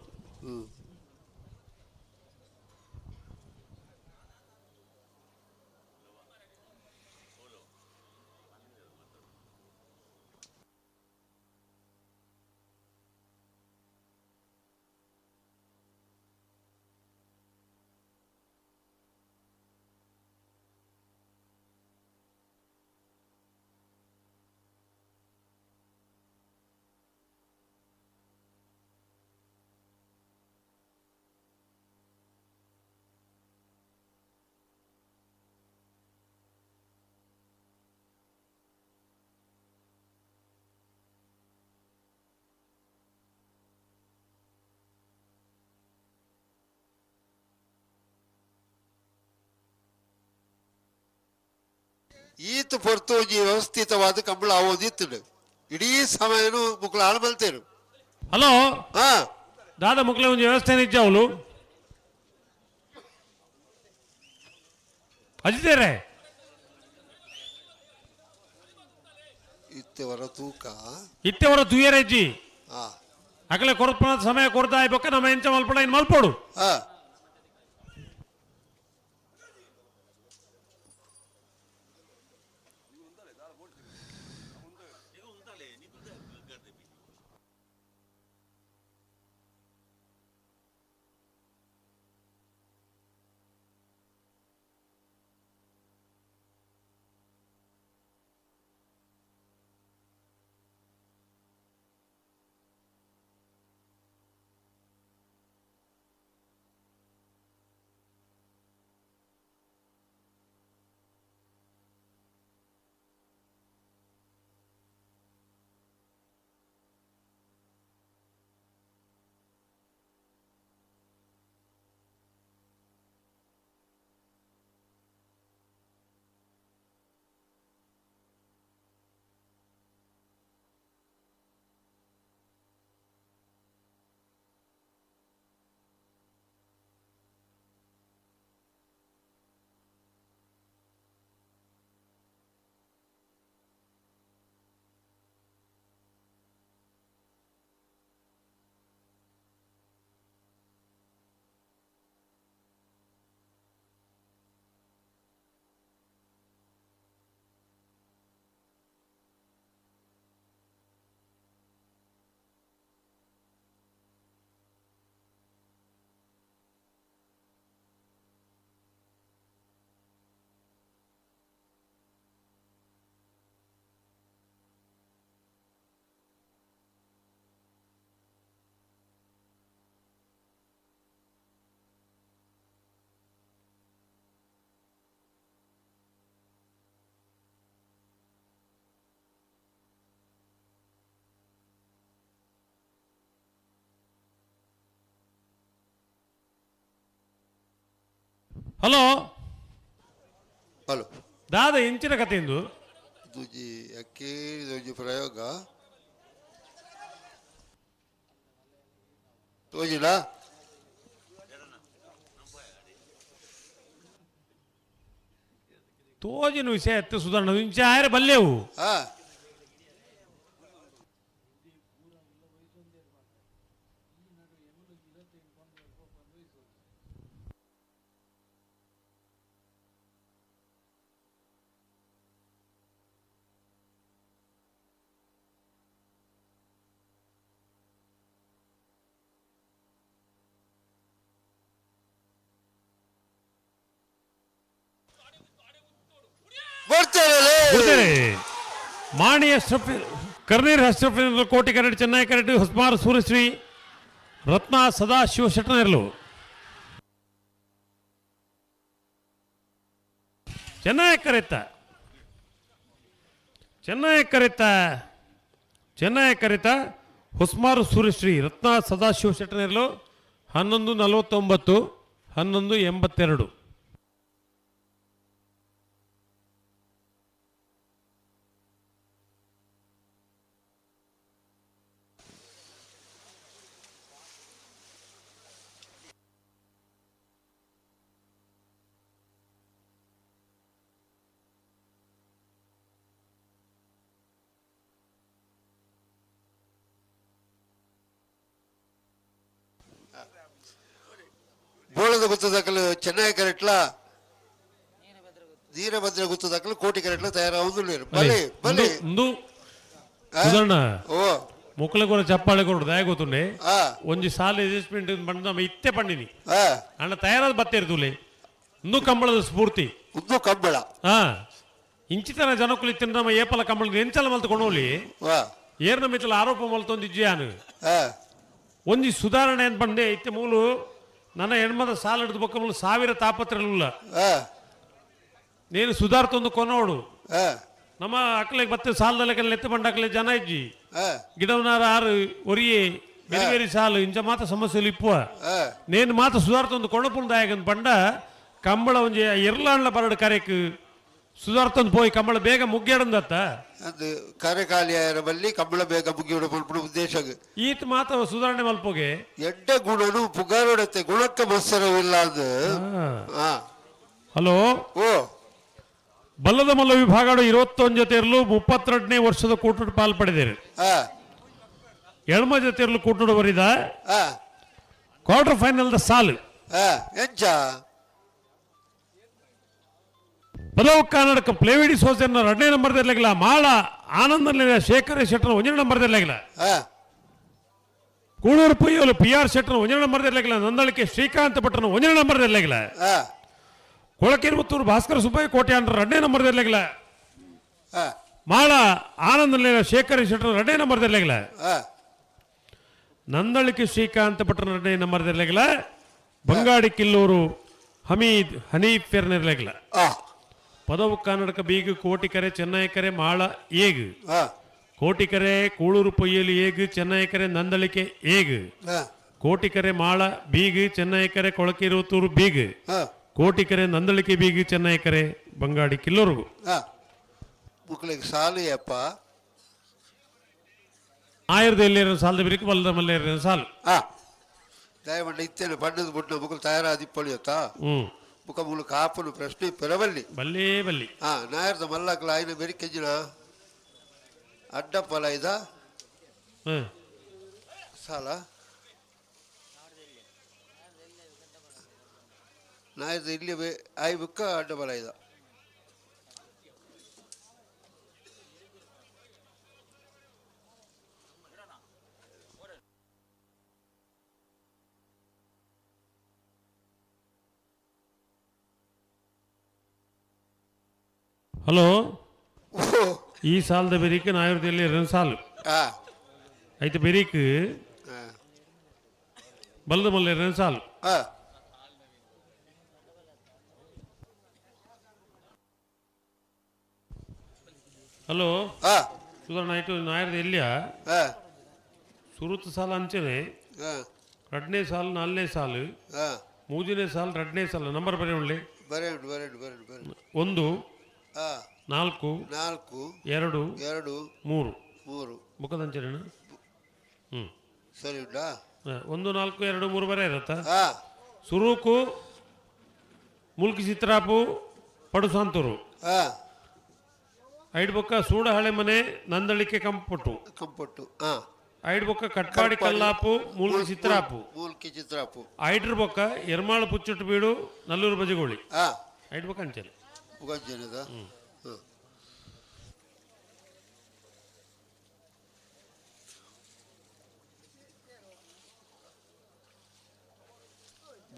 ಈತ್ ಪೊರ್ತು ಒಂಜಿ ವ್ಯವಸ್ಥಿತವಾದ ಕಂಬಳ ಆವೋದಿತ್ತು ಇಡೀ ಸಮಯನು ಮುಕ್ಳು ಹಾಳು ಮಲ್ತೇರು. ಹಲೋ, ದಾದ ಮುಕ್ಲೆ ಒಂಜಿ ವ್ಯವಸ್ಥೆ ಇಜ್ಜಾవుಲು ಅಜಿತೇರೆ. ಇತ್ತೆವರ ತೂಕ. ಇತ್ತೆವರ ತುಯರೆಜ್ಜಿ. ಅಕಲೆ ಕೊರಪನ ಸಮಯ ಕೊರ್ತಾ ಬೊಕ್ಕ ನಮ್ಮ ಎಂಚ ಮಲ್ಪಡ ಇನ್ ಮಲ್ಪೋಡು. ಹಲೋ. ಹಲೋ. ದಾದ ಇಂಚಿನ ಕಥೆ ಇಂದು. ದೊಂಜಿ ಅಕ್ಕೇರಿ ದೊಂಜಿ ಪ್ರಯೋಗ ತೋಜಿಡ. ತೋಜಿನ ವಿಷಯ ಎತ್ತ ಸುಧಾರಣ ಇಂಚ ಆಯರೆ ಬಲ್ಲೇವು. ಬರ್ತಾರೆ. ಮಾಣಿ ಅಶ್ರಫ್ ಕರ್ನೀರ್ ಅಶ್ರಫ್ ಕೋಟಿ ಕರೆಟ್ ಚೆನ್ನೈ ಕರೆಟ್ ಹೊಸ್ಮಾರ್ ಸೂರ್ಯಶ್ರೀ ರತ್ನ ಸದಾಶಿವ ಶೆಟ್ಟನಿರಲು ಚೆನ್ನೈ ಕರೆತ ಚೆನ್ನೈ ಕರೆತ ಚೆನ್ನೈ ಕರೆತ ಹೊಸ್ಮಾರು ಸೂರ್ಯಶ್ರೀ ರತ್ನ ಸದಾಶಿವ ಶೆಟ್ಟನಿರಲು 11:49 11:82. ಬೋಳದ ಗುತ್ತದಕಲು ಚೆನ್ನೈ ಕರೆಟ್ಲ ವೀರಭದ್ರ ಗುತ್ತದಕಲು ಕೋಟಿ ಕರೆಟ್ಲ ತಯಾರಾവുಂದುಲ್ಲೇರು. ಬಲೆ ಬಲೆ. ಇಂದು ಸುಧರ್ಣ ಮೊಕ್ಕಲ ಕೂಡ ಚಪ್ಪಾಳೆ ಕೊಡು ದಯ ಗೊತ್ತುಂಡೆ. ಒಂಜಿ ಸಾಲ ಅಡ್ಜಸ್ಟ್ಮೆಂಟ್ ಬಂದ ನಮ್ಮ ಇತ್ತೆ ಪಂಡಿನಿ ಅಣ್ಣ ತಯಾರಾದ ಬತ್ತೆ ಇರ್ತುಲೆ. ಇಂದು ಕಂಬಳದ ಸ್ಫೂರ್ತಿ. ಉಂದು ಕಂಬಳ. ಇಂಚಿತನ ಜನಕುಲು ಇತ್ತಿನ ನಮ್ಮ ಏಪಲ ಕಂಬಳ ಎಂಚಲ ಮಲ್ತು ಕೊಂಡೋಲಿ ಏರ್ನ ಮಿತ್ತಲ ಆರೋಪ ಮಲ್ತೊಂದು ಇಜ್ಜಿಯಾನು ಒಂಜಿ ಸುಧಾರಣೆ ಅಂತ ಬಂಡೆ ಇತ್ತೆ ಮೂಲು ನನ್ನ ಹೆಣ್ಮದ ಸಾಲ ಹಿಡಿದು ಬೊಕ್ಕ ಮೂಲು ಸಾವಿರ ತಾಪತ್ರಗಳಿಲ್ಲ. ನೇನು ಸುಧಾರ್ತೊಂದು ಕೊನೋಡು ನಮ್ಮ ಅಕ್ಕಲಿಗೆ ಬತ್ತೆ ಸಾಲದಲ್ಲ ಎತ್ತು ಬಂಡಾಕಲೆ ಜನ ಇಜ್ಜಿ ಗಿಡವನಾರ ಆರು ಒರಿಯೆ ಬೇರೆ ಬೇರೆ ಸಾಲು ಇಂಚ ಮಾತ ಸಮಸ್ಯೆలు ಇಪ್ಪುವ ನೇನು ಮಾತ ಸುಧಾರ್ತೊಂದು ಕೊಣಪುಂದಾಯಗನ್ ಪಂಡ ಕಂಬಳ ಒಂಜಿ ಎರ್ಲಾಂಡ್ಲ ಬರಡು ಕರೆಕ್ ಸುಧಾರ್ತಂದು ಪೋಯಿ ಕಂಬಳ ಬೇಗ ಮುಗ್ಗೇಡಂದತ್ತ ಅದು ಕರೆಕಾಲಿಯಾಯರ ಬಲ್ಲಿ ಕಂಬಳ ಬೇಗ ಮುಗಿಯೋಡ ಪನ್ಪುನ ಉದ್ದೇಶ ಈತ ಮಾತ ಸುಧಾರಣೆ ಮಲ್ಪೋಗೆ. ಎಡ್ಡೆ ಗುಣನು ಪುಗಾರೊಡತ್ತೆ ಗುಣಕ್ಕೆ ಮತ್ಸರವಿಲ್ಲ ಅದು. ಹಲೋ. ಓ. ಬಲ್ಲದ ಮಲ್ಲ ವಿಭಾಗ 21 ಜೊತೆ ಇರಲು 32ನೇ ವರ್ಷದ ಕೂಟದ ಪಾಲ್ ಪಡೆದಿರಿ. ಎಳ್ಮ ಜೊತೆ ಇರಲು ಕೂಟದ ಬರಿದ ಕ್ವಾರ್ಟರ್ ಫೈನಲ್ the ಸಾಲು. ಎಂಚ? ಪದವು ಕರ್ನಾಟಕ ಪ್ಲೇವಿಡಿ ಸೋಸೆನ ಎರಡನೇ ನಂಬರ್ ದರ್ಲಾಗಿಲ್ಲ ಮಾಳ ಆನಂದನ ಶೇಖರ ಶೆಟ್ಟರ್ ಒಂದನೇ number ದರ್ಲಾಗಿಲ್ಲ Kuloor ಪುಯ್ಯೋಲು P R Shettar ಒಂದನೇ ನಂಬರ್ ದರ್ಲಾಗಿಲ್ಲ ನಂದಳಿಕೆ ಶ್ರೀಕಾಂತ್ ಭಟ್ರನ ಒಂದನೇ ನಂಬರ್ ದರ್ಲಾಗಿಲ್ಲ ಕೊಳಕಿರುವತ್ತೂರು ಭಾಸ್ಕರ ಸುಬ್ಬಯ್ಯ ಕೋಟೆ ಅಂಡ್ರ ಎರಡನೇ ನಂಬರ್ ದರ್ಲಾಗಿಲ್ಲ ಮಾಳ ಆನಂದನ ಶೇಖರ ಶೆಟ್ಟರ್ ಎರಡನೇ ನಂಬರ್ ದರ್ಲಾಗಿಲ್ಲ ನಂದಳಿಕೆ ಶ್ರೀಕಾಂತ್ ಭಟ್ರನ ಎರಡನೇ ನಂಬರ್ ದರ್ಲಾಗಿಲ್ಲ ಬಂಗಾಡಿ ಕಿಲ್ಲೂರು ಹಮೀದ್ ಹನೀಫ್ ಫೆರ್ನಿರ್ಲಾಗಿಲ್ಲ ಪದವು ಕರ್ನಾಟಕ ಬೀಗ ಕೋಟಿಕರೆ ಚೆನ್ನೈಕರೆ ಮಾಳ ಏಗ್. ಕೋಟಿಕರೆ ಕೂಳೂರು ಪೊಯ್ಯಲಿ ಏಗ್ ಚೆನ್ನೈಕರೆ ನಂದಳಿಕೆ ಏಗ್. ಕೋಟಿಕರೆ ಮಾಳ ಬೀಗ್ ಚೆನ್ನೈಕರೆ ಕೊಳಕಿರುವತ್ತೂರು ಬೀಗ್. ಕೋಟಿಕರೆ ನಂದಳಿಕೆ ಬೀಗ್ ಚೆನ್ನೈಕರೆ ಬಂಗಾಡಿ ಕಿಲ್ಲೂರು. ಮುಕ್ಳಿಗೆ ಸಾಲು ಯಪ್ಪ. ಆಯಿರದ ಎಲ್ಲಿರೋ ಸಾಲದ ಬಿರಿಕು ಬಲ್ಲದ ಮಲ್ಲೇರಿನ ಸಾಲು. ದಯಮಂಡ ಇತ್ತೇನೆ ಬಣ್ಣದ ಬುಡ್ಡ ಮುಗುಲ್ ತಯಾರಾದಿಪ್ಪಳಿಯತ್ತಾ ಮುಖ ಮೂಲ ಕಾಪುನು ಪ್ರಶ್ನೆ ಪೆರವಲ್ಲಿ. ಬಲ್ಲೇ ಬಲ್ಲಿ. ನಾಯರ್ದ ಮಲ್ಲಕ್ಲ ಆಯ್ನ ಬೆರಿಕೆಂಜಿನ ಅಡ್ಡಪ್ಪಲ ಇದ ಸಾಲ. ನಾಯರ್ದ ಇಲ್ಲಿ ಆಯ್ ಬುಕ್ಕ ಅಡ್ಡಬಲ ಇದ. ಹಲೋ. ಈ ಸಾಲದ ಬೆರಿಕ್ ನಾಯರ್ದಲ್ಲಿ ಎರಡು ಸಾಲು. ಐತೆ ಬೆರಿಕ್ ಬಲ್ಲದ ಮಲ್ಲ ಎರಡು ಸಾಲು. ಹಲೋ. ಸುಧಾರಣ ಆಯ್ತು ನಾಯರ್ದ ಎಲ್ಲಿಯ? ಸುರುತ ಸಾಲ ಅಂಚನೆ ಎರಡನೇ ಸಾಲು ನಾಲ್ನೇ ಸಾಲು ಮೂರನೇ ಸಾಲು ಎರಡನೇ ಸಾಲು ನಂಬರ್ ಬರೆಯೋಣ. ಬರೆಯುಂಟು ಬರೆಯುಂಟು ಬರೆಯುಂಟು ಬರೆಯುಂಟು. 1 4 4 2 2 3 3 ಮುಖದಂಚನೆ. ಹ್ಞೂ ಸರಿ ಉಂಟಾ? 1 4 2 3 ಬರೇ ಇರತ್ತಾ? ಸುರೂಕು ಮುಲ್ಕಿ ಚಿತ್ರಾಪು ಪಡುಸಾಂತೂರು ಐಡ್ಬೊಕ್ಕ ಸೂಡಹಳೆ ಮನೆ ನಂದಳಿಕೆ ಕಂಪೊಟ್ಟು. ಕಂಪೊಟ್ಟು. ಐಡ್ಬೊಕ್ಕ ಕಟ್ಪಾಡಿ ಕಲ್ಲಾಪು ಮೂಲ್ಕಿ ಚಿತ್ರಾಪು. ಮೂಲ್ಕಿ ಚಿತ್ರಾಪು. ಐಡ್ರ ಬೊಕ್ಕ ಎರ್ಮಾಳು ಪುಚ್ಚುಟ್ಟು ಬೀಡು ನಲ್ಲೂರು ಬಜಗೋಳಿ. ಐಡ್ಬೊಕ್ಕ ಅಂಚನೆ. ಮುಗಂಜನದ.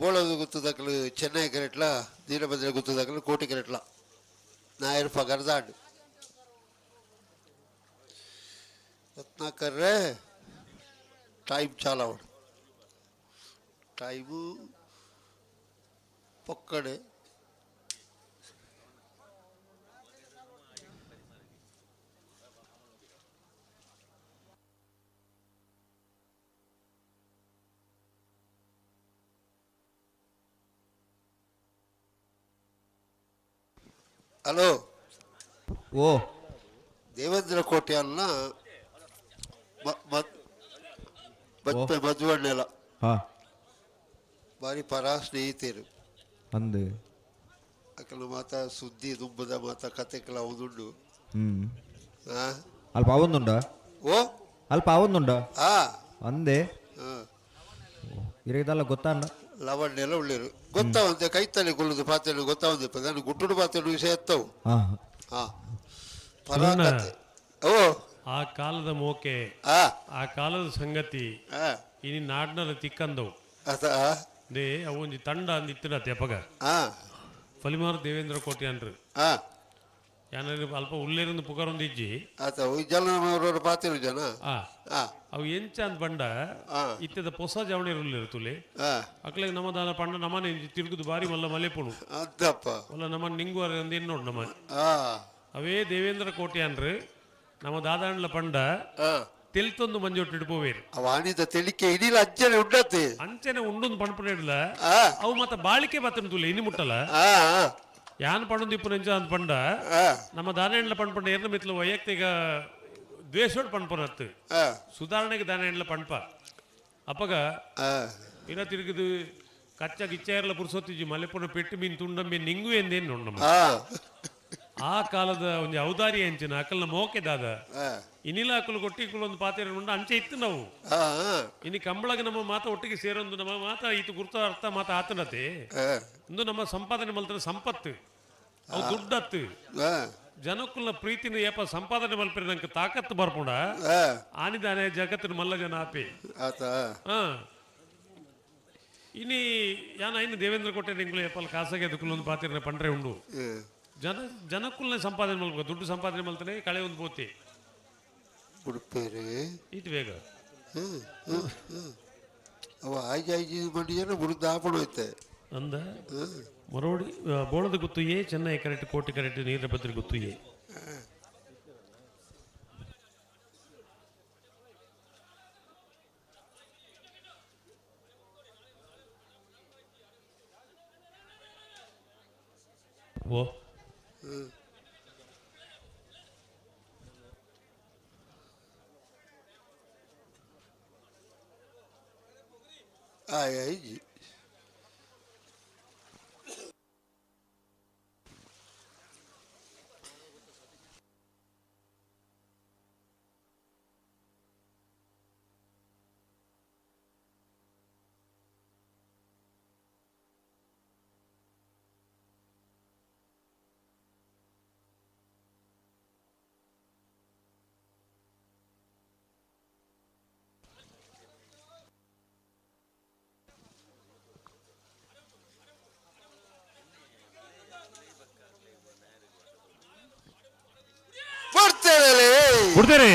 ಬೋಳದು ಗುತ್ತದಕ್ಕಲು ಚೆನ್ನೈ ಕರೆಟ್ಲ ದೀನಭದ್ರ ಗುತ್ತದಕ್ಕಲು ಕೋಟಿ ಕರೆಟ್ಲ ನಾಯರ್ ಪಗರ್ದಾಂಡ್ ರತ್ನಾಕರ್ರೆ ಟೈಮ್ చాలా ಅವಡು ಟೈಮು ಪೊಕ್ಕಡೆ. ಹಲೋ. ಓ. ದೇವೇಂದ್ರ ಕೋಟೆ ಅಲ್ಲ ಮಧ್ವಣ್ಣೆಲ್ಲ ಬಾರಿ ಪರ ಸ್ನೇಹಿತರು. ಅಂದು. ಅಕಲ ಮಾತ ಸುದ್ದಿ ದುಂಬದ ಮಾತ ಕತೆಕಲ ಒಂದುಂಡು. ಅಲ್ಪ ಅವೊಂದುಂಡ? ಓ. ಅಲ್ಪ ಅವೊಂದುಂಡ? ಅಂದೆ. ಇರದಲ್ಲ ಗೊತ್ತಾಂಡ? ಲವಣ್ಣೆಲ್ಲ ಉಳ್ಳೇರು ಗೊತ್ತಾವಂತೆ ಕೈತಲೆ ಕೊಲ್ಲುದು ಪಾತ್ರೆ ಗೊತ್ತಾವಂತೆ ನಾನು ಗುಟ್ಟುಡು ಪಾತ್ರೆ ವಿಷಯ ಎತ್ತವು. ಪರಾಕತೆ ಓ. ಆ ಕಾಲದ ಮೋಕೆ ಆ ಕಾಲದ ಸಂಗತಿ ಇನಿ ನಾಡ್ನದ ತಿಕ್ಕಂದವು. They ಅವು ಒಂಜಿ ತಂಡ ಅಂದ್ ಇತ್ತಿನ ಅಪಗ. ಫಲಿಮಾರು ದೇವೇಂದ್ರ ಕೋಟೆ ಅನ್ರು. ಯಾನಂದ್ರೆ ಅಲ್ಪ ಉಲ್ಲೇರಿಂದ ಪುಗಾರೊಂದು ಇಜ್ಜಿ. ಆತ ಜನ ಪಾತ್ರೆ ಜನ. ಅವು ಎಂಚ ಅಂದ್ ಬಂಡ ಇತ್ತದ ಪೊಸ ಜವಣಿ ಉಲ್ಲೇರು ತುಲೆ. ಅಕ್ಲೆಗ್ ನಮ್ಮ ದಾನ ಪಂಡ ನಮ್ಮನೆ ತಿರುಗುದು ಬಾರಿ ಮಲ್ಲ ಮಲೆಪುಣು. ಅದ್ದಪ್ಪ. ಒಲ್ಲ ನಮ್ಮ ನಿಂಗು ಅಂದ್ ಏನ್ ನೋಡು ನಮ್ಮ. ಅವೇ ದೇವೇಂದ್ರ ಕೋಟೆ ಅನ್ರು ನಮ್ಮ ದಾದಾಂಡ್ಲ ಪಂಡ ತೆಲ್ತೊಂದು ಮಂಜೊಟ್ಟಿಟ್ಟು ಪೋವೇರು. ಅವಾನಿದ ತೆಲಿಕೆ ಇಡಿಲ ಅಂಚನೆ ಉಂಡತ್ತೆ. ಅಂಚನೆ ಉಂಡೊಂದು ಪಣಪುಣ ಇಡ್ಲ. ಅವು ಮತ್ತ ಬಾಳಿಕೆ ಬತ್ತನ ತುಲೆ ಇನಿ ಮುಟ್ಟಲ್ಲ. ಯಾನ್ ಪಣೊಂದಿಪ್ಪುನ ಎಂಚ ಅಂದ್ ಪಂಡ ನಮ್ಮ ದಾನೆಂಡ್ಲ ಪಣ್ಪಂಡ ಏರ್ನ ಮಿತ್ಲು ವೈಯಕ್ತಿಕ ದ್ವೇಷೋಡ್ ಪಣ್ಪುನತ್ತು ಸುಧಾರಣೆಗೆ ದಾನೆಂಡ್ಲ ಪಣ್ಪ ಅಪ್ಪಗ ಇರ ತಿರುಗಿದು ಕಚ್ಚ ಗಿಚ್ಚ ಪುರ್ಸೊತ್ತಿಜಿ ಮಲೆಪುನ ಪೆಟ್ಟು ಮೀನ್ ತುಂಡ ಮೀನ್ ನಿಂಗು ಎಂದೇನು ನಮ್ಮ ಆ ಕಾಲದ ಒಂಜಿ ಔದಾರಿ ಅಂಚಿನ ಅಕಲ್ನ ಮೋಕೆ ದಾದ ಇನಿಲ ಅಕಲು ಕೊಟ್ಟಿಕುಲು ಒಂದು ಪಾತ್ರೆ ಉಂಡು ಅಂಚೆ ಇತ್ತು ನಾವು. ಇನಿ ಕಂಬಳಗ ನಮ್ಮ ಮಾತ ಒಟ್ಟಿಗೆ ಸೇರೊಂದು ನಮ್ಮ ಮಾತ ಇತ್ತು ಗುರ್ತ ಅರ್ಥ ಮಾತ ಆತನತೆ. ಇಂದು ನಮ್ಮ ಸಂಪಾದನೆ ಮಲ್ತನ ಸಂಪತ್ತು ಅವು ದುಡ್ಡತ್ತು. ಜನಕ್ಕುಲ್ನ ಪ್ರೀತಿನ ಏಪ ಸಂಪಾದನೆ ಮಲ್ಪಿರ ನಂಗೆ ತಾಕತ್ತು ಬರ್ಪುಂಡ ಆನಿದಾನೆ ಜಗತ್ತಿನ ಮಲ್ಲ ಜನ ಆಪಿ. ಇನಿ ಯಾನ ಇನ್ನು ದೇವೇಂದ್ರ ಕೋಟೆ ನಿಂಗುಲು ಏಪಲ್ ಖಾಸಗಿ ಅದಕ್ಕುಲ್ಲೊಂದು ಪಾತಿರನೆ ಪಂಡ್ರೆ ಉಂಡು. ಜನ ಜನಕ್ಕುಲ್ನ ಸಂಪಾದನೆ ಮಲ್ಪ ದುಡ್ಡು ಸಂಪಾದನೆ ಮಲ್ತಾನೆ ಕಳೆ ಒಂದು ಪೋತಿ ಉಡುಪೇರೆ ಇಟ್ಟು ಬೇಗ. ಅವ ಆಯ್ಜಿ ಆಯ್ಜಿ ಮಂಡಿಜನ ಬುಡ್ದು ಆಪಣ ಐತೆ ಅಂದ ಮರೋಡಿ ಬೋಳದ ಗುತ್ತು ಎ ಚೆನ್ನೈ ಕರೆಕ್ಟ್ ಕೋಟಿ ಕರೆಕ್ಟ್ ನೀರ ಬದ್ರಿ ಗುತ್ತು ಎ. ಓ ಆಯ್ ಆಯ್ಜಿ ಕೊಡ್ತೇನೆ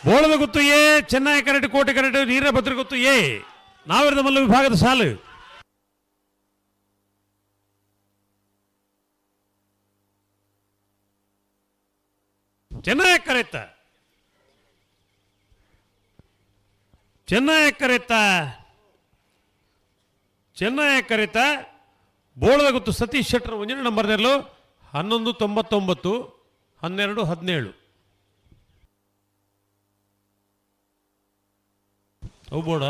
ಬೋಳದ ಗುತ್ತು ಎ ಚೆನ್ನೈ ಕರೆಕ್ಟ್ ಕೋಟೆ ಕರೆಕ್ಟ್ ನೀರ ಭದ್ರ ಗುತ್ತು ಎ ನಾವಿರದ ಮಲ್ಲ ವಿಭಾಗದ ಸಾಲು. ಚೆನ್ನೈ ಕರೆತ್ತ ಚೆನ್ನೈ ಕರೆತ್ತ ಚೆನ್ನೈ ಕರೆತ ಬೋಳದ ಗುತ್ತು ಸತೀಶ್ ಶೆಟ್ಟರ್ ಒಂದಿನ ನಂಬರ್ 1199 12 17. ಅವು ಬೋಡ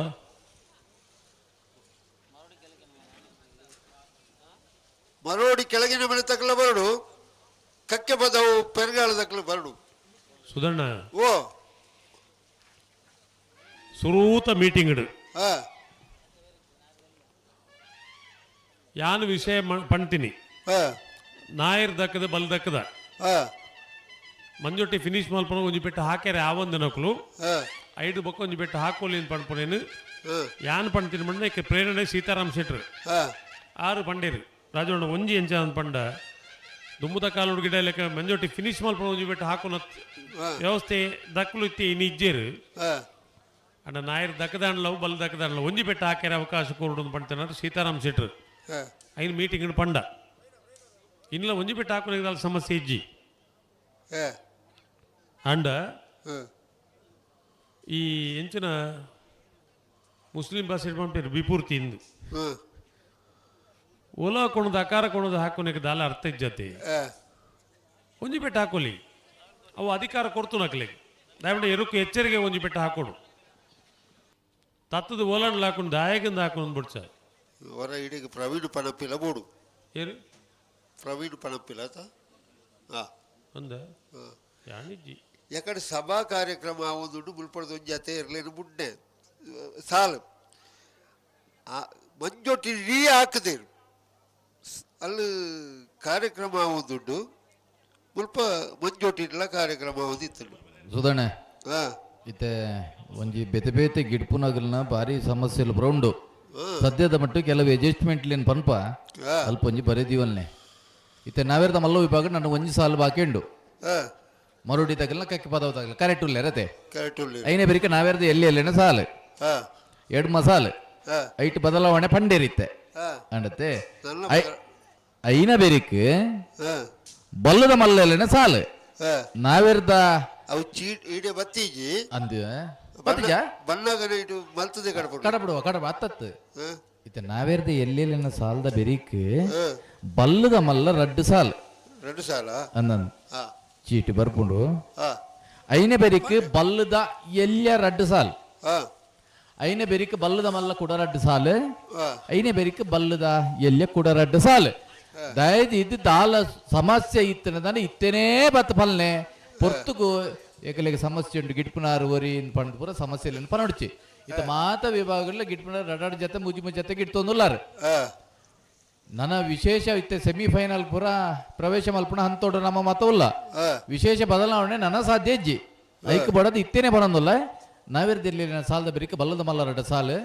ಮರೋಡಿ ಕೆಳಗಿನ ಮನೆ ತಕ್ಕಲ ಬರಡು ಕಕ್ಕೆ ಬದವು ಪೆರ್ಗಾಳ ತಕ್ಕಲ ಬರಡು. ಸುಧಣ್ಣ ಓ ಸುರೂತ ಮೀಟಿಂಗ್ ಯಾನ್ ವಿಷಯ ಪಣ್ತೀನಿ. ನಾಯರ್ ದಕ್ಕದ ಬಲ್ ದಕ್ಕದ ಮಂಜೊಟ್ಟಿ ಫಿನಿಶ್ ಮಲ್ಪನ ಒಂಜಿ ಪೆಟ್ಟು ಹಾಕ್ಯಾರೆ ಆ ಒಂದು ನಕಲು ಐದು ಬೊಕ್ಕ ಒಂಜಿ ಪೆಟ್ಟು ಹಾಕೋಲಿ ಅಂತ ಪಣ್ಪುನೇನು ಯಾನ್ ಪಣ್ತೀನಿ ಪಂಡ ಇಕ್ಕೆ ಪ್ರೇರಣೆ ಸೀತಾರಾಮ್ ಶೆಟ್ರು ಆರು ಪಂಡೇರು ರಾಜಣ್ಣ ಒಂಜಿ ಎಂಚ ಅಂತ ಪಂಡ ದುಮ್ಮುದ ಕಾಲುಡು ಗಿಡ ಲೆಕ್ಕ ಮಂಜೊಟ್ಟಿ ಫಿನಿಶ್ ಮಲ್ಪನ ಒಂಜಿ ಪೆಟ್ಟು ಹಾಕೋನ ವ್ಯವಸ್ಥೆ ದಕ್ಕಲು ಇತ್ತಿ ಇನ್ನು ಇಜ್ಜೇರು ಅಣ್ಣ ನಾಯರ್ ದಕ್ಕದಾಂಡ್ಲವು ಬಲ್ ದಕ್ಕದಾಂಡ್ಲ ಒಂಜಿ ಪೆಟ್ಟು ಹಾಕ್ಯಾರ ಅವಕಾಶ ಕೊರಡು ಪಣ್ತೇನಾರು ಸೀತಾರಾಮ್ ಶೆಟ್ರು ಐನು ಮೀಟಿಂಗ್ ಪಂಡ ಇನ್ನಿಲ್ಲ ಒಂಜಿ ಪೆಟ್ಟು ಹಾಕೋನಿಗೆ ಸಮಸ್ಯೆ ಇಜ್ಜಿ. ಅಂಡ ಈ ಎಂಚಿನ ಮುಸ್ಲಿಂ ಭಾಷೆ ಪಂಪೇರು ಬಿಪೂರ್ತಿ ಇಂದು ಓಲಾ ಕೊಣದ ಅಕಾರ ಕೊಣದ ಹಾಕೋನಿಗೆ ದಾಲ ಅರ್ಥ ಇಜ್ಜತೆ ಒಂಜಿ ಪೆಟ್ಟು ಹಾಕೋಲಿ ಅವು ಅಧಿಕಾರ ಕೊಡ್ತು ನಕ್ಲಿಗೆ ದಯವಿಟ್ಟು ಎರುಕು ಎಚ್ಚರಿಕೆ ಒಂಜಿ ಪೆಟ್ಟು ಹಾಕೋಡು ತತ್ತದ ಓಲಾಂಡ್ಲ ಹಾಕೊಂಡು ದಾಯಗಂದ ಹಾಕೊಂಡು ಬಿಡ್ಸ ಹೊರ ಇಡೀ ಪ್ರವೀಣ್ ಪಣಪಿಲ ಬೋಡು. ಏನು ಪ್ರವೀಣ್ ಪಣಪಿಲ ಆತ ಅಂದ ಯಾಣಿಜ್ಜಿ ಯಾಕಡೆ ಸಭಾ ಕಾರ್ಯಕ್ರಮ ಒಂದು ಮುಲ್ಪಡದ ಒಂಜಿ ಜತೆ ಇರಲೇನು ಬುಡ್ಡೆ ಸಾಲು ಮಂಜೊಟ್ಟಿ ಇಡೀ ಹಾಕದೇರು ಅಲ್ಲಿ ಕಾರ್ಯಕ್ರಮ ಒಂದುಂಡು ಮುಲ್ಪ ಮಂಜೊಟ್ಟಿಡ್ಲ ಕಾರ್ಯಕ್ರಮ ಒಂದಿತ್ತು. ಸುಧಣ್ಣ ಇತ್ತೆ ಒಂಜಿ ಬೇತೆ ಬೇತೆ ಗಿಡ್ಪುನಗಲ್ನ ಭಾರಿ ಸಮಸ್ಯೆಲು ಬ್ರೌಂಡು ಸದ್ಯದ ಮಟ್ಟು ಕೆಲವು ಅಡ್ಜಸ್ಟ್ಮೆಂಟ್ ಲೇನ್ ಪನ್ಪ ಅಲ್ಪ ಒಂಜಿ ಬರೆದೀವಲ್ನೆ ಇತ್ತೆ ನಾವೇರ್ದ ಮಲ್ಲ ವಿಭಾಗ ನನ್ನ ಒಂಜಿ ಸಾಲು ಬಾಕಿ ಉಂಡು. ಮರುಡಿ ತಗಲ್ನ ಕಕ್ಕಿ ಪದವ ತಗಲ ಕರೆಕ್ಟ್ ಉಲ್ಲೆ ರತೆ. ಕರೆಕ್ಟ್ ಉಲ್ಲೆ. ಐನೇ ಬೆರಿಕೆ ನಾವೇರ್ದ ಎಲ್ಲಿ ಎಲ್ಲೇನ ಸಾಲು ಎರಡು ಮಸಾಲೆ ಐಟ್ ಬದಲಾವಣೆ ಪಂಡೇರಿತ್ತೆ ಅಂಡತ್ತೆ. ಐನ ಬೆರಿಕ್ ಬಲ್ಲದ ಮಲ್ಲ ಸಾಲು ನಾವೇರ್ದ ಅವು ಚೀಟ್ ಈಡೆ ಬತ್ತೀಜಿ ಅಂದ ಬಣ್ಣಗನ ಇಡು ಮಲ್ತದೆ ಕಡಪಡು ಕಡಪಡುವ ಕಡಪ ಅತ್ತತ್ತು. ಇತ್ತೆ ನಾವೇರ್ದ ಎಲ್ಲೆಲ್ಲಿನ ಸಾಲದ ಬೆರಿಕ್ ಬಲ್ಲದ ಮಲ್ಲ ರಡ್ಡು ಸಾಲ್. ರಡ್ಡು ಸಾಲ. ಅಂದನ್ ಚೀಟಿ ಬರ್ಪುಂಡು. ಐನೆ ಬೆರಿಕ್ ಬಲ್ಲದ ಎಲ್ಯ ರಡ್ಡು ಸಾಲ್. ಐನೆ ಬೆರಿಕ್ ಬಲ್ಲದ ಮಲ್ಲ ಕುಡ ರಡ್ಡು ಸಾಲ್. ಐನೆ ಬೆರಿಕ್ ಬಲ್ಲದ ಎಲ್ಯ ಕುಡ ರಡ್ಡು ಸಾಲ್. ದಯದಿ ಇದು ದಾಲ ಸಮಸ್ಯೆ ಇತ್ತನ ಇತ್ತೇನೇ ಬತ್ತ ಫಲ್ನೆ ಪೊರ್ತುಗು ಏಕಲೆಗೆ ಸಮಸ್ಯೆ ಉಂಟು ಗಿಟ್ಪುನಾರು ಒರಿ ಪಂಡ್ ಪೂರ ಸಮಸ್ಯೆ ಇಲ್ಲ ಪನೊಡ್ಚಿ. ಇತ್ತ ಮಾತ ವಿಭಾಗಗಳ ಗಿಟ್ಪುನಾರು ರಡಾಡ್ ಜೊತೆ ಮುಜಿ ಮುಜಿ ಜೊತೆ ಗಿಟ್ತೊಂದುಲ್ಲಾರು. ನನ್ನ ವಿಶೇಷ ಇತ್ತೆ ಸೆಮಿಫೈನಲ್ ಪೂರ ಪ್ರವೇಶ ಮಲ್ಪುಣ ಹಂತೋಡು ನಮ್ಮ ಮತವುಲ್ಲ ವಿಶೇಷ ಬದಲಾವಣೆ ನನ್ನ ಸಾಧ್ಯ ಇಜ್ಜಿ. ಐಕ್ ಬಡದು ಇತ್ತೇನೆ ಬರಂದುಲ್ಲ. ನಾವಿರ್ದಿರ್ಲಿ ಸಾಲದ ಬೆರಿಕ ಬಲ್ಲದ ಮಲ್ಲ ರಡ್ಡು ಸಾಲು.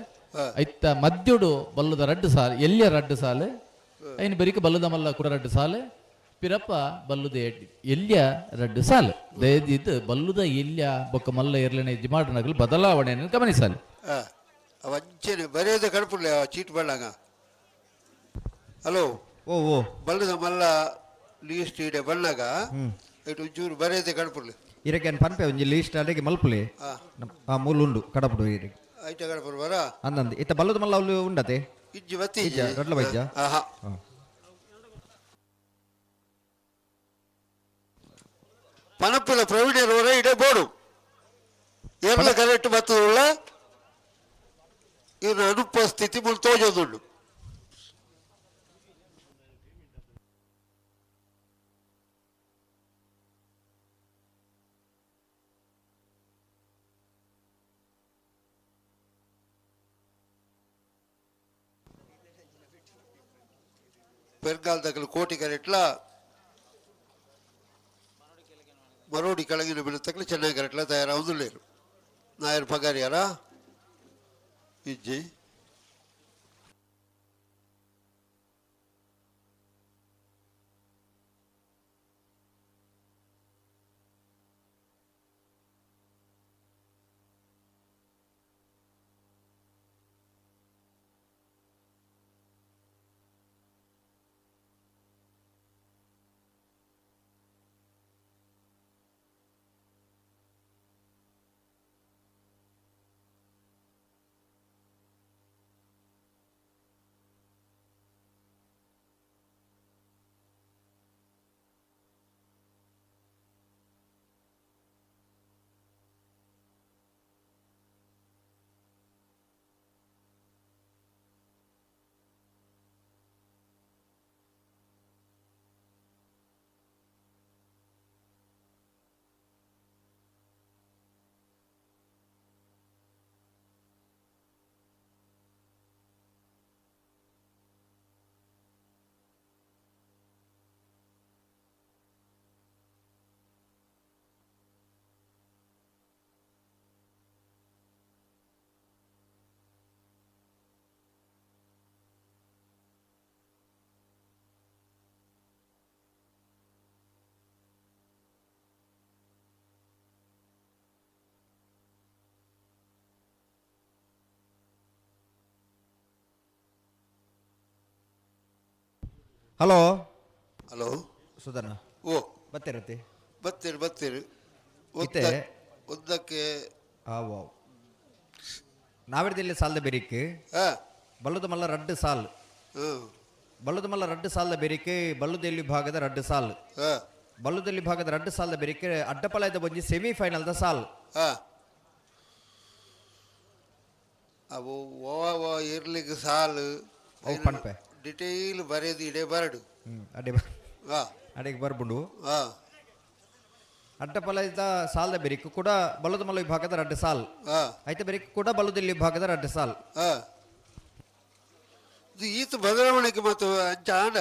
ಐತ ಮದ್ಯುಡು ಬಲ್ಲದ ರಡ್ಡು ಸಾಲು ಎಲ್ಲಿಯ ರಡ್ಡು ಸಾಲು. ಐನ್ ಬೆರಿಕ ಬಲ್ಲದ ಮಲ್ಲ ಕೂಡ ರಡ್ಡು ಸಾಲು. ಪಿರಪ್ಪ ಬಲ್ಲುದ ಎಲ್ಯ ರಡ್ಡು ಸಾಲು. ದಯದಿದ್ದು ಬಲ್ಲುದ ಎಲ್ಯ ಬೊಕ್ಕ ಮಲ್ಲ ಎರ್ಲನೆ ಜಿಮಾಡನಗಲು ಬದಲಾವಣೆಯನ್ನು ಗಮನಿಸಲಿ. ಅವಂಚನೆ ಬರೆಯೋದ ಕಡಪುಡ್ಲೆ ಚೀಟ್ ಬಳ್ಳಾಗ. ಹಲೋ. ಓ ಓ. ಬಲ್ಲದ ಮಲ್ಲ ಲೀಸ್ಟ್ ಇಡೆ ಬಣ್ಣಾಗ ಇಟ್ಟು ಒಂಚೂರು ಬರೆಯೋದೆ ಕಡಪುಡ್ಲೆ. ಇರಕ್ಕೆ ಪನ್ಪೆ ಒಂಜಿ ಲೀಸ್ಟ್ ಅಡೆಗೆ ಮಲ್ಪುಲೆ. ಆ ಮೂಲು ಉಂಡು ಕಡಪುಡು ಇರಕ್ಕೆ. ಐಟ ಕಡಪುಡು ಬರ. ಅಂದಂದು ಇತ್ತ ಬಲ್ಲದ ಮಲ್ಲ ಅವ್ಲು ಉಂಡತೆ. ಇಜ್ಜಿ ಬತ್ತಿ. ಇಜ್ಜ ರಡ್ಲ ಬೈಜ. ಆಹಾ. ಪನಪ್ಪುಲ ಪ್ರವೀಣರವರ ಇಡೆ ಬೋಡು ಎಲ್ಲ ಕರೆಕ್ಟ್ ಬತ್ತುಳ್ಳ ಇವ್ರ ಅನುಪಸ್ಥಿತಿ ಮುಲ್ ತೋಜೋದುಂಡು. ಪೆರ್ಗಾಲ್ದಕಲು ಕೋಟಿ ಕರೆಟ್ಲ ಮರೋಡಿ ಕೆಳಗಿನ ಬೀಳತಕ್ಕಲು ಚೆನ್ನಾಗಿ ಕರೆಟ್ಲ ತಯಾರಾವುದಿಲ್ಲೇರು. ನಾಯರ್ ಪಗಾರಿಯಾರ ಇಜ್ಜಿ. ಹಲೋ. ಹಲೋ. ಸುಧನ. ಓ. ಬತ್ತೀರತಿ? ಬತ್ತೀರಿ ಬತ್ತೀರಿ. ಇತ್ತೆ ಒಂದಕ್ಕೆ ವಾವ್. ನಾವಿರ್ದಿಲ್ಲಿ ಸಾಲದ ಬೆರಿಕ್ ಬಲ್ಲದ ಮಲ್ಲ ರಡ್ಡು ಸಾಲ್. ಬಲ್ಲದ ಮಲ್ಲ ರಡ್ಡು ಸಾಲದ ಬೆರಿಕ್ ಬಲ್ಲುದೆಲ್ಲಿ ಭಾಗದ ರಡ್ಡು ಸಾಲ್. ಬಲ್ಲುದೆಲ್ಲಿ ಭಾಗದ ರಡ್ಡು ಸಾಲದ ಬೆರಿಕ್ ಅಡ್ಡಪಲಯದ ಒಂಜಿ ಸೆಮಿ ಫೈನಲ್ದ ಸಾಲ್. ಅವು ಓ ಇರ್ಲಿಕ್ಕೆ ಸಾಲು. ಅವು ಪನ್ಪೆ. ಡಿಟೇಲ್ ಬರೆದು ಇಡೆ ಬರಡು. ಅಡೆ ಅಡೆಗೆ ಬರ್ಬುಂಡು. ಅಡ್ಡಪಲಯದ ಸಾಲದ ಬೆರಿಕ್ ಕೂಡ ಬಲ್ಲದ ಮಲ್ಲ ವಿಭಾಗದ ರಡ್ಡು ಸಾಲ್. ಐತ ಬೆರಿಕ್ ಕೂಡ ಬಲ್ಲುದೆಲ್ಲಿ ವಿಭಾಗದ ರಡ್ಡು ಸಾಲ್. ಇದು ಈತ ಬದಲಾವಣೆಗೆ ಮತ್ತು ಅಂಚ ಆಂಡ.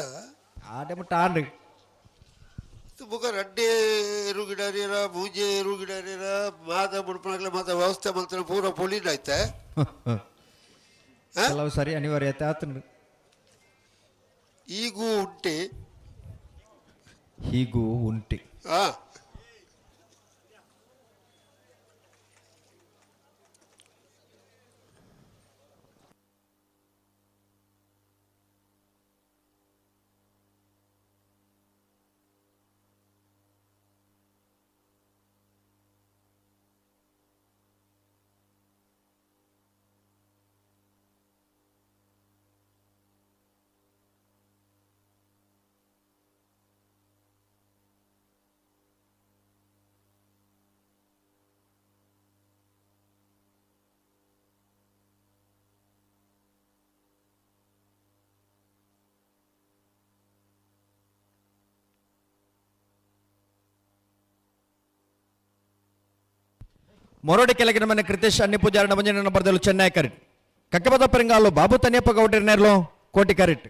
ಆಡೆ ಮುಟ್ಟ ಆಂಡ್. ಇದು ಬುಕ ರಡ್ಡೆ ಎರುಗಿಡಾರಿರ ಮೂಜೆ ಎರುಗಿಡಾರಿರ ಮಾತ ಬುಡ್ಪಣಗಳ ಮಾತ ವ್ಯವಸ್ಥೆ ಮಂತ್ರ ಪೂರ ಪೊಲಿನ ಆಯ್ತೆ. ಕೆಲವು ಸರಿ ಅನಿವಾರ್ಯತೆ ಆತನು. ಈಗೂ ಉಂಟೆ. ಹೀಗೂ ಉಂಟೆ. ಮೊರೋಡಿ ಕೆಳಗಿನ ಮನೆ ಕೃತೇಶ್ ಅನ್ನಿ ಪೂಜಾರನ ಒಂಜನೇ ನಂಬರ್ ದೆರ್ಲು ಚೆನ್ನೈ ಕರೆಟ್. ಕಕ್ಕಬದ ಪೆರಂಗಾಲು ಬಾಬು ತನಿಯಪ್ಪ ಗೌಡರ್ನೇರ್ಲು ಕೋಟಿ ಕರೆಟ್.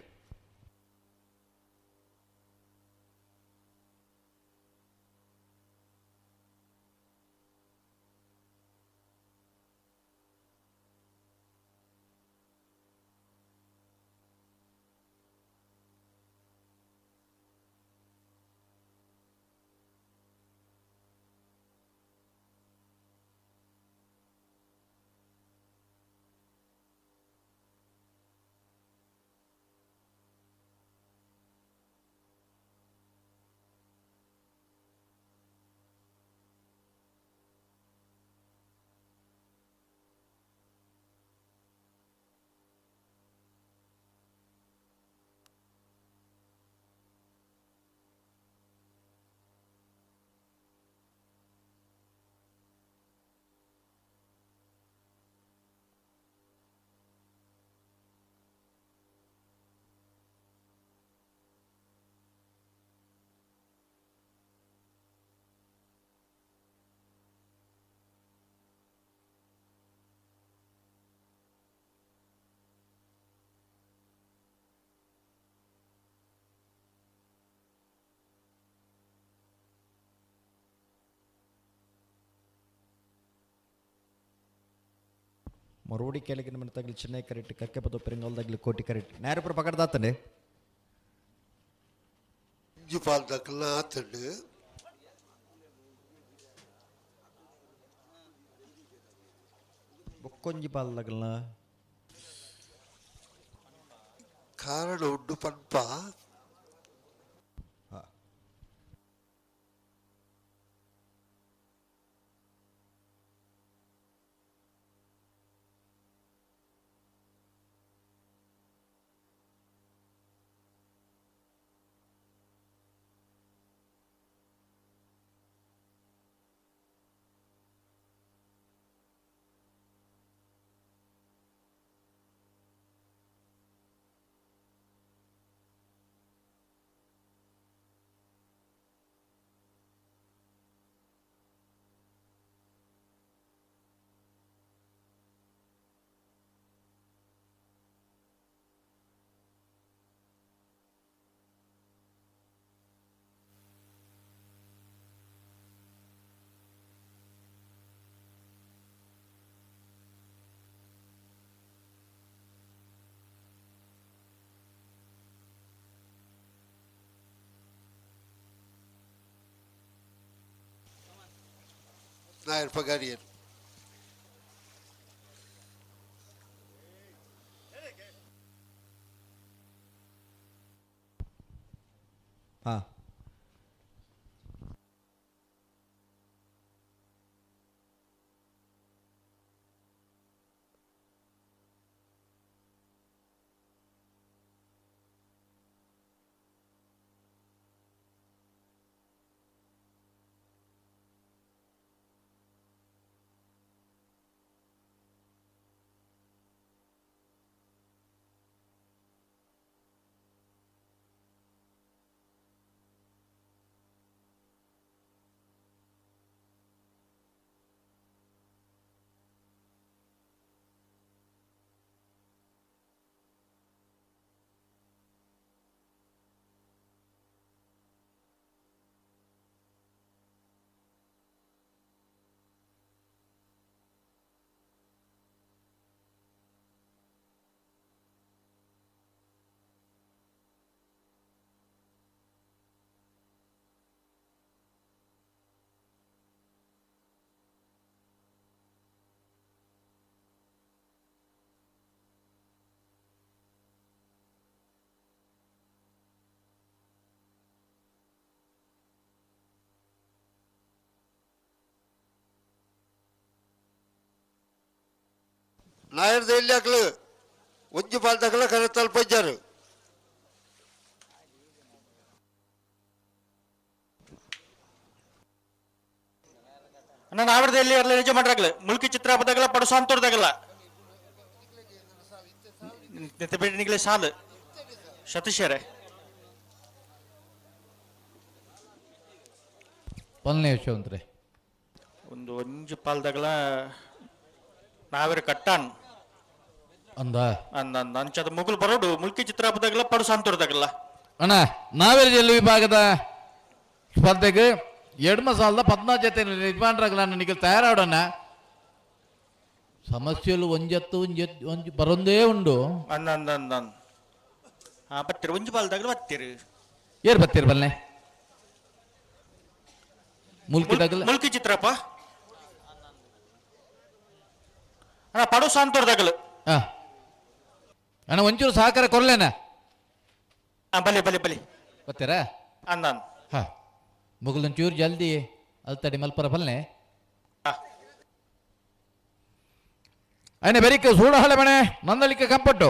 ಮರೋಡಿ ಕೆಳಗಿನ ಮನೆ ತಗಲಿ ಚೆನ್ನೈ ಕರೆಕ್ಟ್, ಕಕ್ಕೆಪದ ಪೆರಂಗಾಲ್ದಾಗಲಿ ಕೋಟಿ ಕರೆಕ್ಟ್. ನೇರಪುರ ಪಕಡ್ದಾತನೆ. ಒಂಜಿ ಪಾಲ್ದಕ್ಲ ಆತಂಡು. ಬೊಕ್ಕೊಂಜಿ ಪಾಲ್ದಕ್ಲ. ಕಾರಣ ಉಂಡು ಪನ್ಪ. ನಾಯರ್ ಪಗಾರಿಯರ್. ಹಾ. ನಾಯರ್ದ ಎಲ್ಲಿ ಹಾಕ್ಲು ಒಂಜಿ ಪಾಲ್ದಕ್ಲ ಕರೆ ತಲುಪಜ್ಜಾರು. ನಾನು ಆವರದ ಎಲ್ಲಿ ಇರಲಿ ನಿಜ ಮಾಡ್ರಾಗ್ಲೆ ಮುಲ್ಕಿ ಚಿತ್ರ ಪದಗಲ ಪಡು ಸಾಂತೋರ್ದಾಗಲ್ಲ ನಿಗಲೆ ಸಾಲು ಸತೀಶರೇ. ಪಲ್ನೇ ಯಶವಂತ್ರೆ. ಒಂದು ಒಂದು ಒಂಜಿ ಪಾಲ್ದಾಗಲ ನಾವೇರು ಕಟ್ಟಾನ್. ಅಂದ ಅಂದ ಅಂದ ಅಂಚದ ಮುಗುಲ್ ಬರೋಡು ಮುಲ್ಕಿ ಚಿತ್ರಾಪದಾಗಲ ಪಡು ಸಂತೂರ್ದಾಗಲ್ಲ. ಅಣ್ಣ, ನಾವೇರು ಜಿಲ್ಲೆ ವಿಭಾಗದ ಸ್ಪರ್ಧೆಗೆ ಎಡ್ಮ ಸಾಲದ 14 ಜೊತೆ ಯಜಮಾನ್ರಾಗಲ ನಿಗಲ್ ತಯಾರಾಡೋಣ. ಸಮಸ್ಯೆಲು ಒಂಜತ್ತು ಒಂಜೆತ್ತು ಒಂಜಿ ಬರೊಂದೇ ಉಂಡು. ಅಂದ ಅಂದ ಅಂದ ಅಂದ ಹಾ ಬತ್ತೀರಿ, ಒಂಜಿ ಪಾಲ್ದಾಗಲ ಬತ್ತೀರಿ. ಏರ್ ಬತ್ತೀರಿ ಬಲ್ಲೆ ಮುಲ್ಕಿ ತಗಲ. ಮುಲ್ಕಿ ಚಿತ್ರಪ್ಪ ಅಣ್ಣ, ಪಡು ಸಂತೂರ್ದಾಗಲು. ಹಾ ಅಣ್ಣ, ಒಂಚೂರು ಸಹಕಾರ ಕೊರ್ಲೇನ. ಹಾ ಬಲೆ ಬಲೆ ಬಲೆ. ಬತ್ತೀರಾ? ಅಂದ ಅಂದ. ಹಾ, ಮುಗುಲೊಂಚೂರು ಜಲ್ದಿ ಅಲ್ತಡಿ ಮಲ್ಪರ ಬಲ್ನೆ. ಅಯ್ಯ ಬೆರಿಕ ಸೂಡಹಳೆ ಮನೆ ನಂದಳಿಕೆ ಕಂಪಟ್ಟು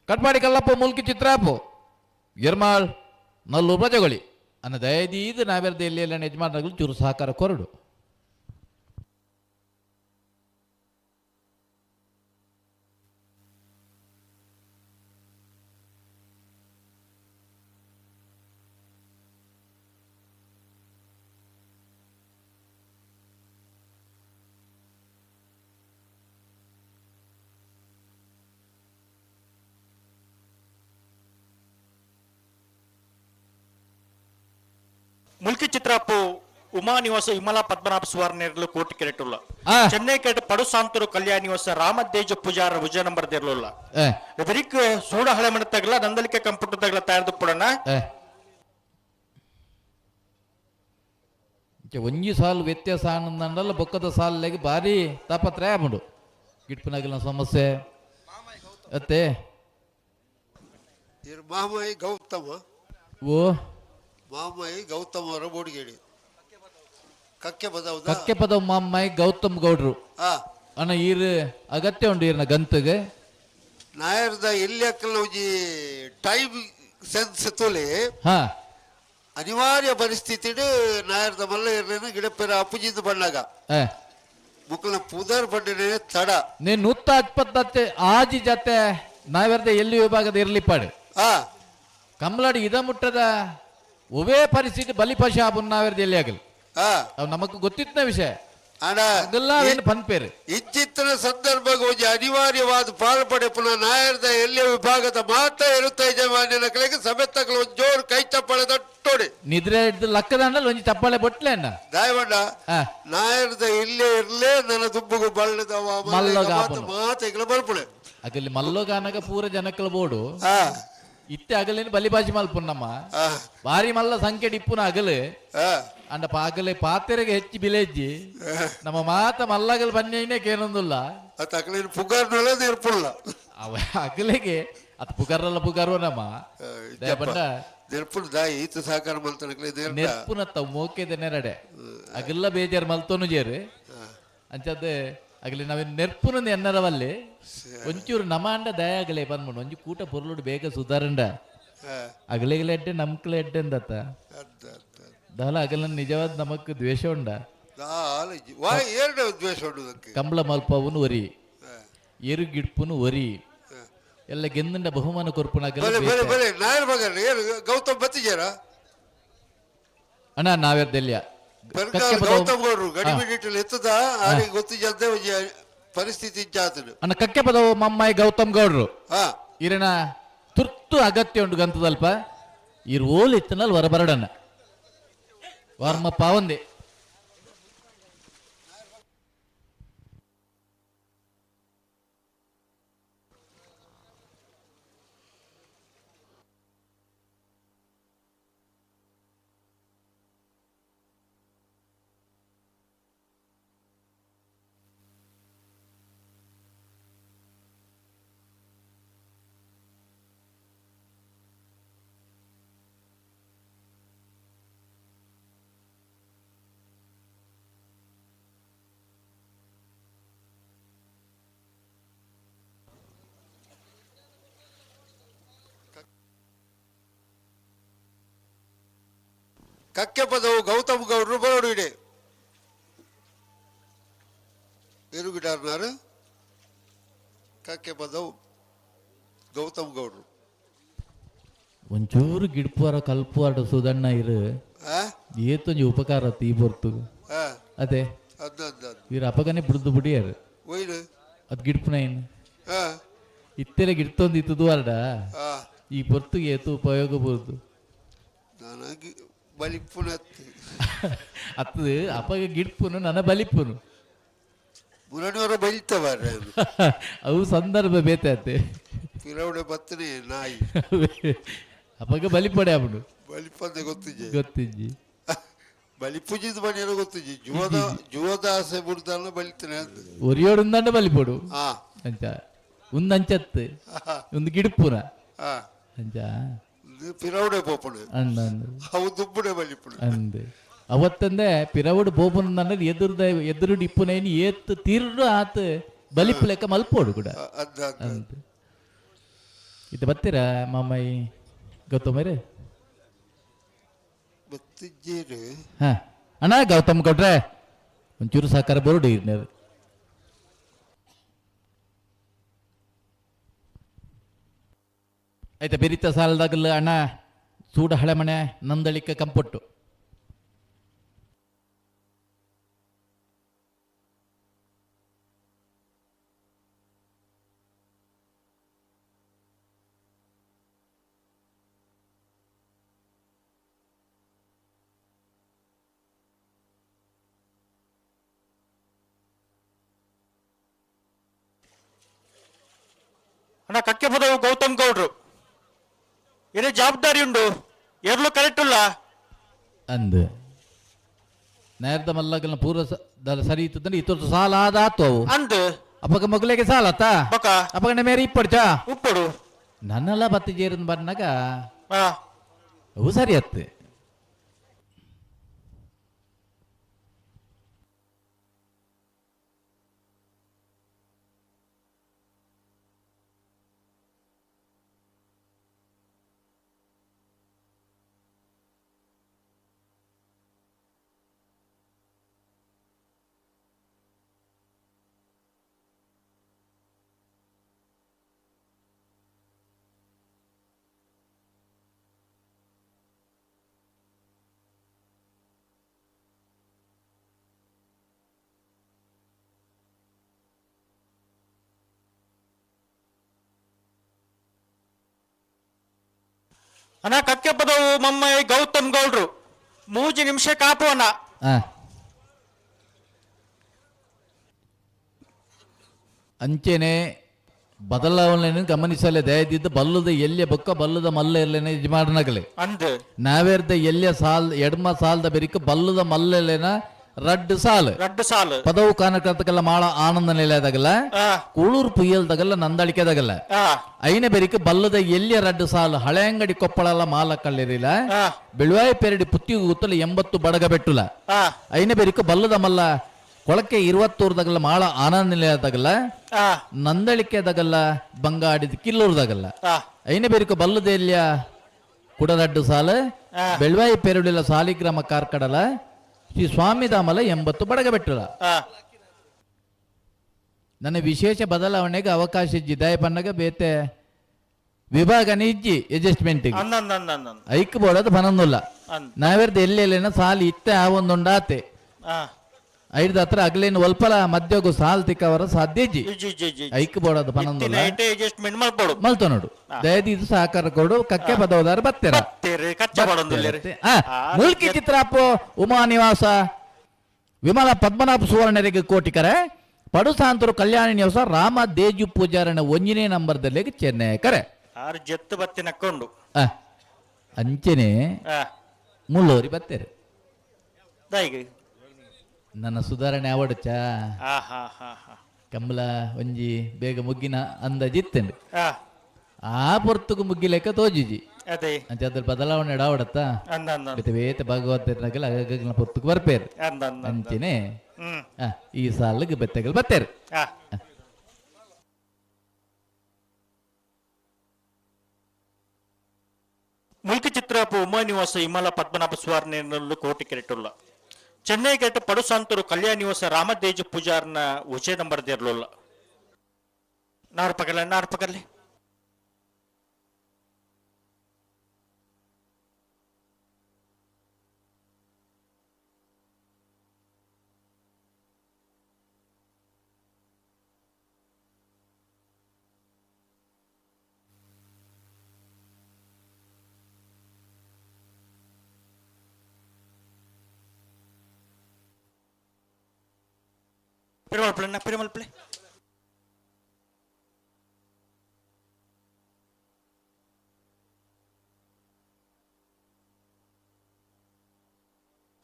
ಕಟ್ಪಾಡಿ ಕಲ್ಲಪ್ಪು ಮುಲ್ಕಿ ಚಿತ್ರಾಪು ಎರ್ಮಾಳ್ ನಲ್ಲು ಪ್ರಜೆಗೊಳಿ ಅನ್ನ ದಯದೀದು ನಾವೆರ್ದ ಎಲ್ಲಿ ಎಲ್ಲ ಯಜಮಾನರುಗಳು ಚೂರು ಸಹಕಾರ ಕೊರಡು. ಮುಲ್ಕಿ ಚಿತ್ರಾಪು ಉಮಾ ನಿವಾಸ ವಿಮಲಾ ಪದ್ಮನಾಭ ಸುವರ್ಣೇರ್ಲು ಕೋಟಿ ಕೆರೆಟುಲ್ಲ. ಚೆನ್ನೈ ಕೆರೆಟ್ ಪಡುಸಾಂತೂರು ಕಲ್ಯಾಣ ನಿವಾಸ ರಾಮದೇಜ ಪೂಜಾರ ವಿಜಯ ನಂಬರ್ ದೇರ್ಲುಲ್ಲ. ಬೆರಿಕ್ ಸೋಡ ಹಳೆ ಮನೆ ತಗಲ ನಂದಲಿಕೆ ಕಂಪ್ಯೂಟರ್ ತಗಲ ತಯಾರ್ದು ಪುಡಣ. ಒಂಜಿ ಸಾಲು ವ್ಯತ್ಯಾಸ ಆನಂದಂಡಲ್ಲ ಬೊಕ್ಕದ ಸಾಲಿಗೆ ಭಾರಿ ತಾಪತ್ರಯ ಆಪುಂಡು, ಗಿಟ್ಪುನಗಲಿನ ಸಮಸ್ಯೆ ಅತ್ತೆ. ಮಾಮಾಯಿ ಗೌತಮ. ಓ ಮಾಮಾಯಿ ಗೌತಮ ಅವರ ಬೋಡಿಗೇಡಿ ಕಕ್ಕೆ ಪದವು. ಕಕ್ಕೆ ಪದವು ಮಾಮಾಯಿ ಗೌತಮ್ ಗೌಡ್ರು. ಅಣ್ಣ, ಈರ್ ಅಗತ್ಯ ಉಂಡು ಈರ್ನ ಗಂತಗೆ. ನಾಯರ್ದ ಎಲ್ಲಿ ಒಂಜಿ ಟೈಮ್ ಸೆನ್ಸ್ ತೋಲೆ. ಅನಿವಾರ್ಯ ಪರಿಸ್ಥಿತಿ ನಾಯರ್ದ ಮಲ್ಲ ಇರ್ಲೇನು ಗಿಡಪೆರ ಅಪ್ಪುಜಿಂದ ಬಣ್ಣಾಗ ಮುಕ್ಕನ ಪುದರ್ ಬಂಡಿನೇ ತಡ. ನೀನ್ 126 ಆಜಿ ಜತೆ ನಾವೆರ್ದ ಎಲ್ಲಿ ವಿಭಾಗದ ಇರ್ಲಿಪ್ಪಾಡು. ಕಮಲಾಡಿ ಇದ ಮುಟ್ಟದ ಒವೇ ಪರಿಸ್ಥಿತಿ ಬಲಿಪಶ ಆಪುನ್ ನಾವೆರ್ದ ಎಲ್ಲಿ ಆಗಲಿ. ಅವು ನಮಕ್ ಗೊತ್ತಿತ್ತಿನ ವಿಷಯ. ಅದೆಲ್ಲ ಅವೇನು ಪನ್ಪೇರು. ಇಂಚಿತ್ತಿನ ಸಂದರ್ಭ ಒಂಜಿ ಅನಿವಾರ್ಯವಾದ ಪಾಲ್ಪಡೆಪುನ ನಾಯರ್ದ ಎಲ್ಲಿಯ ವಿಭಾಗದ ಮಾತ್ರ ಇರುತ್ತೆ ಯಜಮಾನ್ಯನ ಕಲೆಗೆ ಸಮೇತಗಳು ಒಂದ್ ಜೋರು ಕೈ ಚಪ್ಪಾಳೆ ತಟ್ಟೋಡಿ. ನಿದ್ರೆ ಹಿಡ್ದು ಲಕ್ಕದಂಡಲ್ ಒಂಜಿ ಚಪ್ಪಾಳೆ ಬೊಟ್ಲೆ ಅಣ್ಣ. ದಾಯವಣ್ಣ, ನಾಯರ್ದ ಇಲ್ಲೇ ಇರ್ಲೇ ನನ್ನ ದುಬ್ಬುಗು ಬಳ್ಳದವ ಮಲ್ಲಗ ಆಪುನು. ಮಾತೆಗಳ ಬರ್ಪುಳೆ. ಅಗಲಿ ಮಲ್ಲೋಗಾನಗ ಪೂರ ಜನಕ್ಕಲ ಬೋಡು. ಇತ್ತೆ ಅಗಲೇನು ಬಲಿಬಾಜಿ ಮಲ್ಪುನ್ನಮ್ಮ ಬಾರಿ ಮಲ್ಲ ಸಂಖ್ಯೆ ಇಪ್ಪುನ ಅಗಲು. ಅಂಡ ಪಾಗಲೆ ಪಾತೆರೆಗೆ ಹೆಚ್ಚು ಬಿಲೇಜ್ಜಿ ನಮ್ಮ ಮಾತ ಮಲ್ಲಗಲ್ ಬನ್ನೇನೆ ಕೇನೊಂದುಲ್ಲ. ಪುಗಾರ್ನಲ್ಲ ನೆರ್ಪುಲ್ಲ. ಅವ ಅಗಲಿಗೆ ಅತ್ ಪುಗಾರಲ್ಲ ಪುಗಾರುವ ನಮ್ಮ ದಯಪಂಡ. ನೆರ್ಪುಲ್ ದಾಯಿ ಈತ ಸಹಕಾರ ಮಲ್ತನಕ್ಲೆ ನೆರ್ಪುನ ತಾವು ಮೋಕೆದ ನೆರಡೆ ಅಗಲ್ಲ ಬೇಜಾರ್ ಮಲ್ತೋನು ಜೇರು ಅಂಚದ ಅಗಲಿ ನಾವೇನು ನೆರ್ಪುನ ಎನ್ನರವಲ್ಲಿ ಒಂಚೂರು ನಮಾಂಡ ದಯಾಗಲೆ ಬಂದ್ಬಿಡು ಒಂಜಿ ಕೂಟ ಪೊರ್ಲುಡು ಬೇಗ ಸುಧಾರಂಡ ಅಗಲಿಗಲ ಎಡ್ಡೆ ನಮ್ಕಲ ಎಡ್ಡೆ ಅಂದತ್ತ ದಾಲ ಅಗಲ ನಿಜವಾದ ನಮಕ್ ದ್ವೇಷ ಉಂಡ. ದ್ವೇಷ ಉಂಡು. ಕಂಬಳ ಮಲ್ಪವನು ಒರಿ ಎರು ಗಿಡ್ಪುನು ಒರಿ ಎಲ್ಲ ಗೆಂದಂಡ ಬಹುಮಾನ ಕೊರ್ಪುನ. ಗೌತಮ್ ಬತ್ತಿಜಾರ ಅಣ್ಣ ನಾವೆರ್ದೆಲ್ಯ ಗೌತಮ್ ಗೌಡ್ರು ಗಡಿಬಿಡಿಟ್ಟಲ್ಲಿ ಎತ್ತದ ಆರಿಗೆ ಗೊತ್ತಿಜಲ್ದೆ ಒಂಜಿ ಪರಿಸ್ಥಿತಿ ಇಂಚಾತನು. ಅಣ್ಣ, ಕಕ್ಕೆ ಪದವು ಮಮ್ಮಾಯಿ ಗೌತಮ್ ಗೌಡ್ರು ಇರಣ ತುರ್ತು ಅಗತ್ಯ ಉಂಟು ಗಂತದಲ್ಪ ಇರ್ ಓಲ್ ಇತ್ತನಲ್ಲಿ ಹೊರ ಬರಡಣ್ಣ ವಾರ್ಮ ಪಾವಂದೆ. ಕಕ್ಕೆ ಪದವು ಗೌತಮ್ ಗೌಡ್ರು ಬರೋಡು ಇಡೆ ಎರುಗಿಡಾರ್ನಾರು ಕಕ್ಕೆ ಪದವು ಗೌತಮ್ ಗೌಡ್ರು. ಒಂಚೂರು ಗಿಡ್ಪುವಾರ ಕಲ್ಪುವಾರ ಸುದಣ್ಣ ಇರು ಏತೊಂಜಿ ಉಪಕಾರ ತೀ ಬೊರ್ತು ಅದೇ. ಇರ್ ಅಪಗನೆ ಬುಡ್ದು ಬುಡಿಯರು. ಅದು ಗಿಡ್ಪುನ ಏನು ಇತ್ತೆಲೆ ಗಿಡ್ತೊಂದು ಇತ್ತದು ಅರ್ಡ ಈ ಪೊರ್ತು ಏತು ಉಪಯೋಗ ಬೋದು ಬಲಿಪುನ ಅತ್ತದು ಅಪಗ ಗಿಡ್ಪುನು ನನ್ನ ಬಲಿಪುನು. ಮುರಣಿಯವರ ಬಲಿತವಾರ ಅವು ಸಂದರ್ಭ ಬೇತೆ ಅತ್ತೆ. ಪಿರವಡೆ ಬತ್ತನೆ ನಾಯಿ. ಅಪಗ ಬಲಿಪಡೆ ಅವನು. ಬಲಿಪಂದೆ ಗೊತ್ತಿಜೆ. ಗೊತ್ತಿಜ್ಜಿ. ಬಲಿಪುಜಿದ ಮನೆಯಲ್ಲ ಗೊತ್ತಿಜ್ಜಿ. ಜುವದ ಜುವದ ಆಸೆ ಬುಡ್ದಲ್ಲ ಬಲಿತನೆ ಅಂತ. ಒರಿಯೋಡುಂದಂಡ ಬಲಿಪೊಡು. ಅಂಚ ಒಂದು ಅಂಚತ್ತು ಒಂದು ಗಿಡ್ಪುನ. ಅಂಚ ಪಿರವಡೆ ಪೋಪುಡು. ಅಂದ ಅವು ದುಬ್ಬುಡೆ ಬಲಿಪುಡು. ಅಂದ್ ಅವತ್ತಂದೆ ಪಿರವಡು ಬೋಪುನ ಎದುರುದ ಎದುರು ಇಪ್ಪುನೈನ್ ಏತ್ ತೀರ್ಡು ಆತ್ ಬಲಿಪು ಲೆಕ್ಕ ಮಲ್ಪೋಡು ಕೂಡ. ಅಂದ್ ಇದು ಬತ್ತೀರಾ ಮಾಮಾಯಿ ಗೌತಮರೇ? ಬತ್ತಿಜ್ಜೇರು. ಹಾ ಅಣ್ಣ ಗೌತಮ್ ಗೌಡ್ರೆ ಒಂಚೂರು ಸಹಕಾರ ಬೋರ್ಡ್ ಇರ್ನೇರು. ಆಯ್ತಾ ಬೆರಿತ ಸಾಲದಾಗಲ್ಲ ಅಣ್ಣ ಸೂಡ ಹಳೆಮನೆ ನಂದಳಿಕ ಕಂಪೊಟ್ಟು. ಅಣ್ಣ ಕಕ್ಕೆ ಪದವು ಗೌತಮ್ ಗೌಡ್ರು. ಏನೇ ಜವಾಬ್ದಾರಿ ಉಂಡು ಎರ್ಲು ಕರೆಕ್ಟ್ ಉಲ್ಲ. ಅಂದ್ ನೇರದ ಮಲ್ಲಗಲ್ನ ಪೂರ್ವ ಸರಿ ಇತ್ತಂದ್ರೆ ಇತ್ತು ಸಾಲ ಆದಾತು ಅವು. ಅಂದ್ ಅಪ್ಪಗ ಮಗುಲೆಗೆ ಸಾಲ ಅತ್ತ ಬೊಕ ಅಪ್ಪಗನ ಮೇರೆ ಇಪ್ಪಡ್ಚಾ ಉಪ್ಪಡು. ನನ್ನೆಲ್ಲ ಬತ್ತಿ ಜೇರನ್ ಬಂದಾಗ ಅವು ಸರಿ ಅತ್ತೆ. ಅಣ್ಣ ಕಕ್ಕೆ ಪದವು ಮಮ್ಮೈ ಗೌತಮ್ ಗೌಡ್ರು. ಮೂಜಿ ನಿಮಿಷ ಕಾಪು ಅಣ್ಣ. ಅಂಚೆನೆ ಬದಲಾವಣೆಯನ್ನು ಗಮನಿಸಲೇ ದಯದಿದ್ದು ಬಲ್ಲದ ಎಲ್ಯ ಬೊಕ್ಕ ಬಲ್ಲದ ಮಲ್ಲ ಎಲ್ಲೇನೆ ಯಜಮಾನಗಲೆ ಅಂದ್ ನಾವೇರ್ದ ಎಲ್ಯ ಸಾಲ್ ಎಡ್ಮ ಸಾಲ್ದ ಬೆರಿಕ ಬಲ್ಲದ ಮಲ್ಲೆಲೆನ ರಡ್ಡು ಸಾಲು. ರಡ್ಡು ಸಾಲು. ಪದವು ಕಾನಕರ್ತಕಲ್ಲ ಮಾಳ ಆನಂದ ನಿಲಯದಾಗಲ್ಲ ಕೂಳೂರು ಪುಯ್ಯಲ್ದಾಗಲ್ಲ ನಂದಳಿಕೆದಾಗಲ್ಲ ಐನ ಬೆರಿಕ ಬಲ್ಲದ ಎಲ್ಯ ರಡ್ಡು ಸಾಲು ಹಳೆಂಗಡಿ ಕೊಪ್ಪಳಲ್ಲ ಮಾಲ ಕಳ್ಳಿರಿಲ್ಲ ಬೆಳುವಾಯಿ ಪೆರಡಿ ಪುತ್ತಿಗೂ ಗುತ್ತಲ 80 ಬಡಗ ಬೆಟ್ಟುಲ ಐನ ಬೆರಿಕ ಬಲ್ಲದ ಮಲ್ಲ ಕೊಳಕೆ ಇರುವತ್ತೂರ್ದಾಗಲ್ಲ ಮಾಳ ಆನಂದ ನಿಲಯದಾಗಲ್ಲ ನಂದಳಿಕೆದಾಗಲ್ಲ ಬಂಗಾಡಿದ ಕಿಲ್ಲೂರ್ದಾಗಲ್ಲ ಐನ ಬೆರಿಕ ಬಲ್ಲದ ಎಲ್ಯ ಕುಡರಡ್ಡು ಸಾಲು ಬೆಳ್ವಾಯಿ ಪೆರುಡಿಲ ಸಾಲಿಗ್ರಾಮ ಕಾರ್ಕಡಲ ಶ್ರೀ ಸ್ವಾಮಿಧಾಮಲ 80 ಬಡಗ ಬೆಟ್ಟುಲ. ನನ್ನ ವಿಶೇಷ ಬದಲಾವಣೆಗೆ ಅವಕಾಶ ಇಜ್ಜಿ ದಯಪನ್ನಗ ಬೇತೆ ವಿಭಾಗನೇ ಇಜ್ಜಿ ಅಡ್ಜಸ್ಟ್ಮೆಂಟ್ ಐಕ್ ಬೋಡದು ಬನಂದುಲ್ಲ ನಾವೇರ್ದ ಎಲ್ಲೆಲ್ಲೇನ ಸಾಲಿ ಇತ್ತೆ ಆ ಒಂದುಂಡಾತೆ ಐಡ್ದ ಹತ್ರ ಅಗ್ಲೇನು ಒಲ್ಪಲ ಮಧ್ಯಗು ಸಾಲ್ ತಿಕ್ಕವರ ಸಾಧ್ಯ ಇಜ್ಜಿ ಐಕ್ ಬೋಡದು ಬನಂದುಲ್ಲ ಮಲ್ತ ನೋಡು. ದಯದೀದು ಸಹಕಾರ ಕೊಡು ಕಕ್ಕೆ ಪದವದಾರ ಬತ್ತೆರ. ಮುಲ್ಕಿ ಚಿತ್ರಾಪು ಉಮಾ ನಿವಾಸ ವಿಮಲ ಪದ್ಮನಾಭ ಸುವರ್ಣರಿಗೆ ಕೋಟಿಕರೆ ಪಡುಸಾಂತರು ಕಲ್ಯಾಣಿ ನಿವಾಸ ರಾಮ ದೇಜು ಪೂಜಾರನ ಒಂಜನೇ ನಂಬರ್ದಲ್ಲಿ ಚೆನ್ನೈ ಕರೆ. ಆರು ಜತ್ತು ಬತ್ತಿ ನಕ್ಕೊಂಡು. ಅಂಚೆನೆ ಮುಳ್ಳೋರಿ ಬತ್ತೇರು. ನನ್ನ ಸುಧಾರಣೆ ಅವಡಚ ಕಮಲ ಒಂಜಿ ಬೇಗ ಮುಗ್ಗಿನ ಅಂದಾಜಿತ್ತೇನೆ ಆ ಪೊರ್ತುಗು ಮುಗ್ಗಿಲೆಕ್ಕ ತೋಜಿಜಿ. ಅಂಚೆ ಅದ್ರ ಬದಲಾವಣೆ ಎಡಾವಡತ್ತ ಬೇತೆ ಬೇತೆ ಭಗವತ್ ಅಗಗನ ಪೊರ್ತುಗು ಬರ್ಪೇರು. ಅಂಚೆನೆ ಈ ಸಾಲಿಗೆ ಬೆತ್ತೆಗಳು ಬತ್ತೇರು. ಮುಲ್ಕಿ ಚಿತ್ರಾಪು ಉಮಾ ನಿವಾಸ ಇಮಲ ಪದ್ಮನಾಭ ಸ್ವಾರ್ನೇನಲ್ಲೂ ಕೋಟಿ ಕೆರೆಟುಲ್ಲ. ಚೆನ್ನೈ ಕೆಟ್ಟ ಪಡುಸಾಂತರು ಕಲ್ಯಾಣ ನಿವಾಸ ರಾಮದೇಜ ಪೂಜಾರ್ನ ಉಚೆ ನಂಬರ್ ದೇರ್ಲುಲ್ಲ. ನಾರು ಪಕರ್ಲೆ ನಾರು ಪಕರ್ಲೆ. ಪಿರಮಲ್ಪಲೆ ಪಿರಮಲ್ಪಲೆ.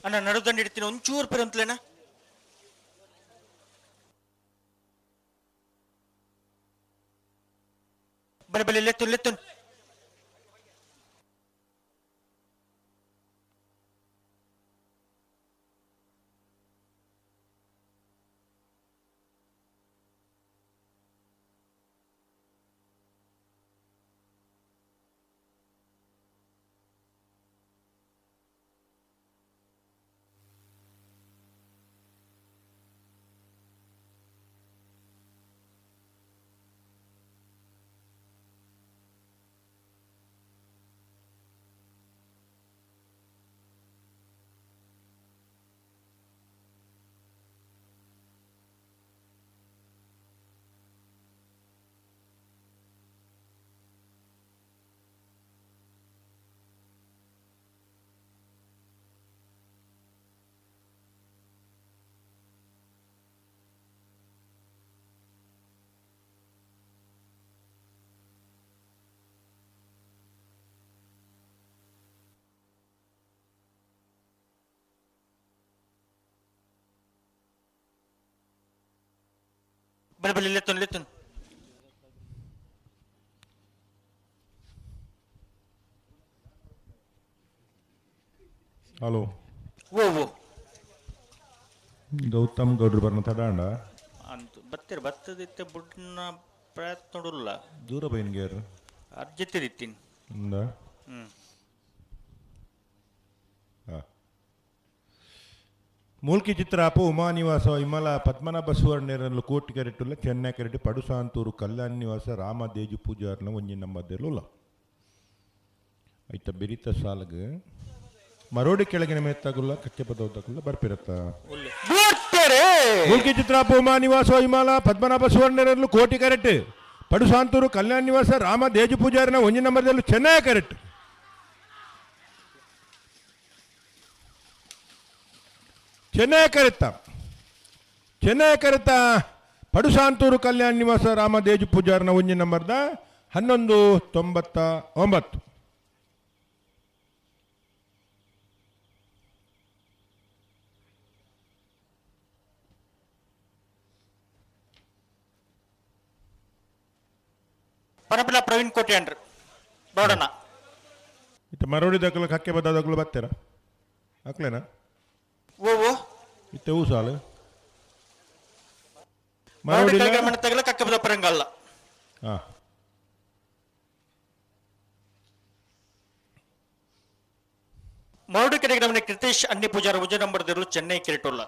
ಅಣ್ಣ ನಡುದಂಡ ಇಡ್ತೀನಿ ಒಂಚೂರು ಪಿರಂತ್ಲೇನ. ಬಲೆ ಬಲೆ ಲೆತ್ತು ಲೆತ್ತು. ಬಲೆ ಬಲೆ ಲೆತ್ತುನ್ ಲೆತ್ತುನ್. ಹಲೋ. ಓ ಓ. ಗೌತಮ್ ಗೌಡ್ರು ಬರ್ನ ತಡಾಂಡ ಅಂತ ಬತ್ತಿರ ಬತ್ತದಿತ್ತೆ ಬುಡ್ನ ಪ್ರಯತ್ನ ನೋಡುಲ್ಲ. ದೂರ ಬೈನ್ಗೇರು ಅರ್ಜಿತಿರಿತ್ತೀನಿ. ಇಂದ ಹ್ಮ್. ಮೂಲ್ಕಿ ಚಿತ್ರಾಪು ಉಮಾ ನಿವಾಸ ಇಮಲ ಪದ್ಮನಾಭ ಸುವರ್ಣರನ್ನು ಕೋಟಿ ಕರೆಟುಲ್ಲ ಚೆನ್ನೈ ಕರೆಟು ಪಡುಸಾಂತೂರು ಕಲ್ಯಾಣ ನಿವಾಸ ರಾಮ ದೇಜು ಪೂಜಾರ್ನ ಒಂಜಿ ನಮ್ಮದೆಲ್ಲ ಐತ ಬಿರಿತ ಸಾಲಗ್ ಮರೋಡಿ ಕೆಳಗಿನ ಮೇತ್ತಾಗುಲ್ಲ ಕಕ್ಕೆ ಪದವತ್ತಾಗುಲ್ಲ ಬರ್ಪಿರತ್ತ. ಮೂಲ್ಕಿ ಚಿತ್ರಾಪು ಉಮಾ ನಿವಾಸ ಇಮಲ ಪದ್ಮನಾಭ ಸುವರ್ಣರನ್ನು ಕೋಟಿ ಕರೆಟ್ ಪಡುಸಾಂತೂರು ಕಲ್ಯಾಣ ನಿವಾಸ ರಾಮ ದೇಜು ಪೂಜಾರನ ಒಂಜಿ ನಂಬರ್ದಲ್ಲೂ ಚೆನ್ನೈ ಕರೆಟ್ ಚೆನ್ನೈ ಕರೆತ ಚೆನ್ನೈ ಕರೆತ ಪಡುಸಾಂತೂರು ಕಲ್ಯಾಣ ನಿವಾಸ ರಾಮ ದೇಜು ಪೂಜಾರನ ಒಂಜಿ ನಂಬರ್ದ 11:99. ಪನಪಿಲ ಪ್ರವೀಣ್ ಕೋಟೆ ಅಂಡ್ರು ನೋಡೋಣ. ಇತ್ತ ಮರೋಡಿ ದಕ್ಕಲು ಕಕ್ಕೆ ಬದ್ದಾದಕ್ಕಲು ಬರ್ತೀರಾ ಹಾಕ್ಲೇನಾ? ಓ ಓ. ಇತ್ತೆ ಹೂ ಸಾಲು ಮರೋಡಿ ಕೆಳಗಿನ ಮನೆ ತಗಲ ಕಕ್ಕೆ ಬದ ಪರಂಗಲ್ಲ. ಹಾಂ. ಮರೋಡಿ ಕೆಳಗಿನ ಮನೆ ಕೃತೇಶ್ ಅಣ್ಣಿ ಪೂಜಾರ ಉಜ ನಂಬರ್ ದಿರಲು ಚೆನ್ನೈ ಕೆರೆಟುಲ್ಲ.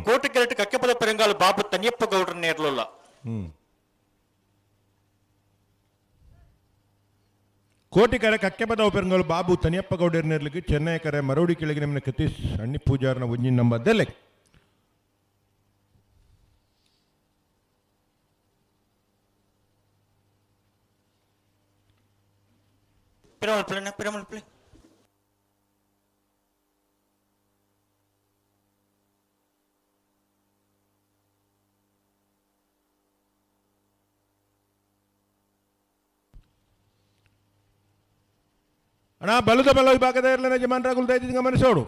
ಕೋಟೆ ಕೆರೆಟ್ ಕಕ್ಕೆಪದ ಪೆರಂಗಾಲು ಬಾಬು ತನಿಯಪ್ಪ ಗೌಡ್ರ ನೇರ್ಲುಲ್ಲ. ಕೋಟಿ ಕರೆ ಕಕ್ಕೆಪದ ಉಪೆರಂಗಲು ಬಾಬು ತನಿಯಪ್ಪ ಗೌಡರ ನೇರ್ಲಿಕ್ಕೆ ಚೆನ್ನೈ ಕರೆ ಮರೋಡಿ ಕೆಳಗಿನ ಮನೆ ಕತೀಶ್ ಅಣ್ಣಿ ಪೂಜಾರನ ಒಂಜಿ ನಂಬರ್ ದೆಲೆ. ಪಿರಮಲ್ ಪಿರಮಲ್ ಪ್ಲೇ. ಅಣ್ಣ ಬಲದ ಮಲ್ಲ ವಿಭಾಗದ ಇರಲಿನ ಯಜಮಾನರಾಗುಲ್ ದಯದಿಂದ ಗಮನಿಸೋಡು.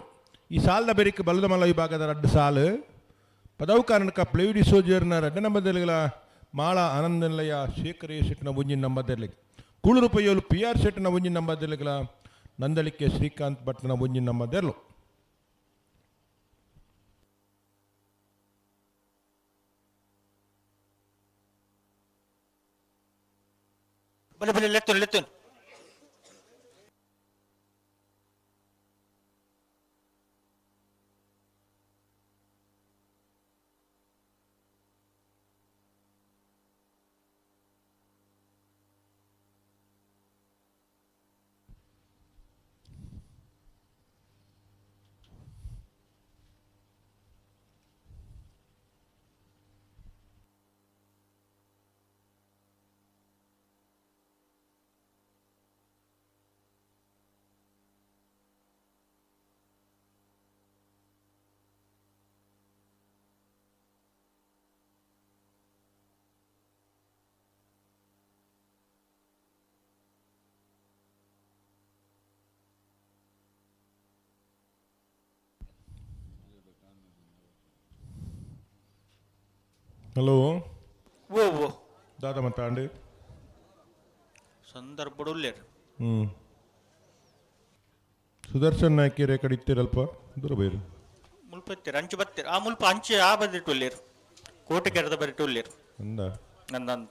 ಈ ಸಾಲದ ಬೆರಿಕ್ ಬಲದ ಮಲ್ಲ ವಿಭಾಗದ ರಡ್ಡು ಸಾಲು ಪದವು ಕಾರಣಕ ಪ್ಲೇವಿಡಿ ಸೋಜರ್ನ ರಡ್ಡ ನಂಬದಲ್ಲಿಗಳ ಮಾಳ ಆನಂದನಿಲಯ ಶೇಖರ್ ಎ ಶೆಟ್ನ ಒಂಜಿನ ನಂಬದಲ್ಲಿ ಕೂಳೂರು ಪೈಯೋಲು ಪಿ ಆರ್ ಶೆಟ್ನ ಒಂಜಿನ ನಂಬದಲ್ಲಿಗಳ ನಂದಳಿಕೆ ಶ್ರೀಕಾಂತ್ ಭಟ್ನ ಒಂಜಿನ ನಂಬದೆರ್ಲು. ಬಲೆ ಬಲೆ ಲೆತ್ತುನ್ ಲೆತ್ತುನ್. ಹಲೋ. ಓ ಓ. ದಾದ ಮತ್ತಾಂಡು ಸಂದರ್ಭ ಉಲ್ಲೇರು. ಸುದರ್ಶನ್ ನಾಯ್ಕೇರೆ ಕಡೆ ಇತ್ತಿರಲ್ಪ ದೂರ ಬೈರು. ಮುಲ್ಪ ಇತ್ತೀರ ಅಂಚು ಬತ್ತೀರ ಆ ಮುಲ್ಪ ಅಂಚೆ ಆ ಬದಿಟ್ಟು ಉಲ್ಲೇರು, ಕೋಟೆ ಕೆರೆದ ಬದಿಟ್ಟು ಉಲ್ಲೇರು. ಅಂದ ನಂದ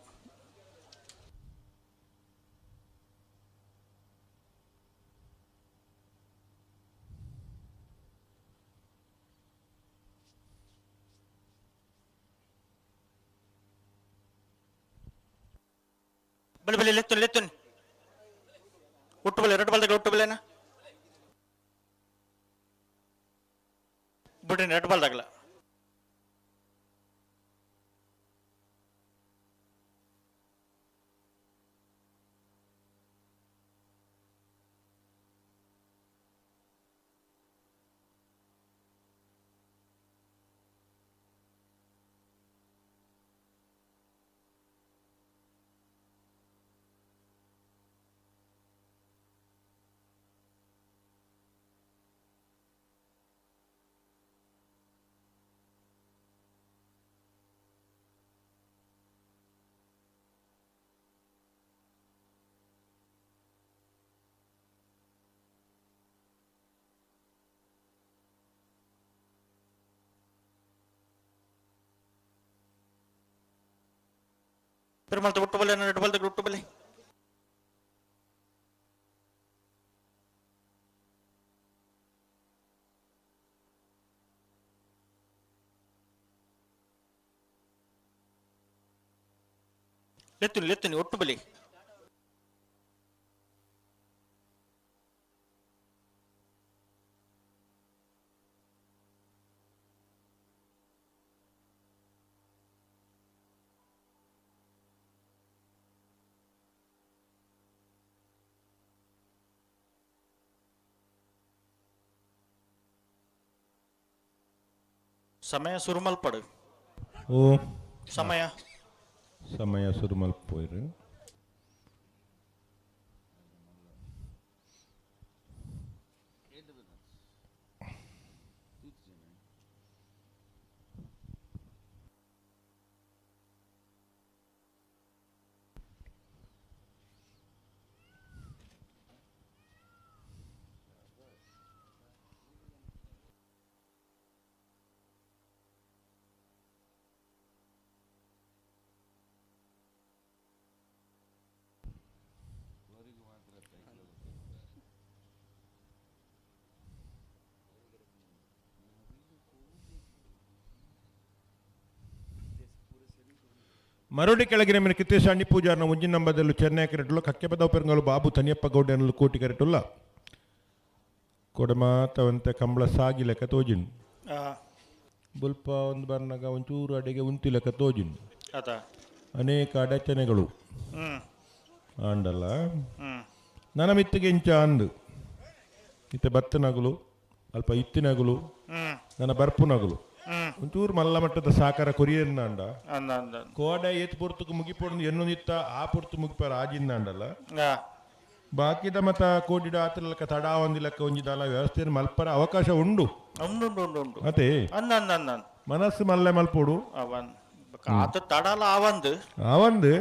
ಬಲೆ ಬಲೆ ಲೆತ್ತುನ್ ಲೆತ್ತುನ್ ಒಟ್ಟು ಬಲೆ ಎರಡು ಬಲ್ದಾಗ ಒಟ್ಟು ಬಲೆನಾ ಬಿಡ್ರಿ ಎರಡು ಬಲ್ದಾಗಲ. ಪೆರುಮಾಳ್ ಒಟ್ಟು ಬಲೆ ಎರಡು ಬಲ್ದಾಗ ಒಟ್ಟು ಬಲೆ. ಲೆತ್ತುನಿ ಲೆತ್ತುನಿ ಒಟ್ಟು ಬಲಿ. ಸಮಯ ಸುರುಮಲ್ಪಡು. ಓ. ಸಮಯ. ಸಮಯ ಸುರುಮಲ್ಪೋಯ್ರು. ಮರುಡಿ ಕೆಳಗಿನ ಮೇಲೆ ಕಿತ್ತೇಶ ಅಣ್ಣಿ ಪೂಜಾರ್ನ ಒಂಜಿನ ನಂಬದಲ್ಲೂ ಚೆನ್ನೈ ಕರೆಟುಲ್ಲ ಕಕ್ಕೆಪದ ಪೆರಂಗಲು ಬಾಬು ತನಿಯಪ್ಪ ಗೌಡನಲ್ಲೂ ಕೋಟಿ ಕರೆಟುಲ್ಲ ಕೊಡಮಾತವಂತೆ ಕಂಬಳ ಸಾಗಿ ಲೆಕ್ಕ ತೋಜಿನ್ ಬುಲ್ಪ ಒಂದು ಬರ್ನಾಗ ಒಂಚೂರು ಅಡಿಗೆ ಉಂತಿ ಲೆಕ್ಕ ತೋಜಿನ್ ಅನೇಕ ಅಡಚಣೆಗಳು ಆಂಡಲ್ಲ. ನನ್ನ ಮಿತ್ತಿಗೆ ಇಂಚ ಅಂದು ಇತ್ತೆ ಬತ್ತನಗುಲು ಅಲ್ಪ ಇತ್ತಿನಗುಲು ನನ್ನ ಬರ್ಪುನಗುಲು ಒಂಚೂರು ಮಲ್ಲ ಮಟ್ಟದ ಸಾಕಾರ ಕೊರಿಯನ್ನಾಂಡ ಕೋಡೆ ಏತ್ ಪೊರ್ತುಕು ಮುಗಿಪೊಡು ಎನ್ನೊಂದಿತ್ತ ಆ ಪೊರ್ತು ಮುಗಿಪಾರ ಆಜಿಂದಾಂಡಲ್ಲ. ಬಾಕಿದ ಮತ ಕೋಡಿಡ ಆತಲಕ್ಕ ತಡಾ ಒಂದಿ ಲೆಕ್ಕ ಒಂಜಿದಾಲ ವ್ಯವಸ್ಥೆಯನ್ನು ಮಲ್ಪರ ಅವಕಾಶ ಉಂಡು. ಅದೇ ಮನಸ್ಸು ಮಲ್ಲೆ ಮಲ್ಪೊಡು. ತಡಲ ಆವಂದು ಆವಂದು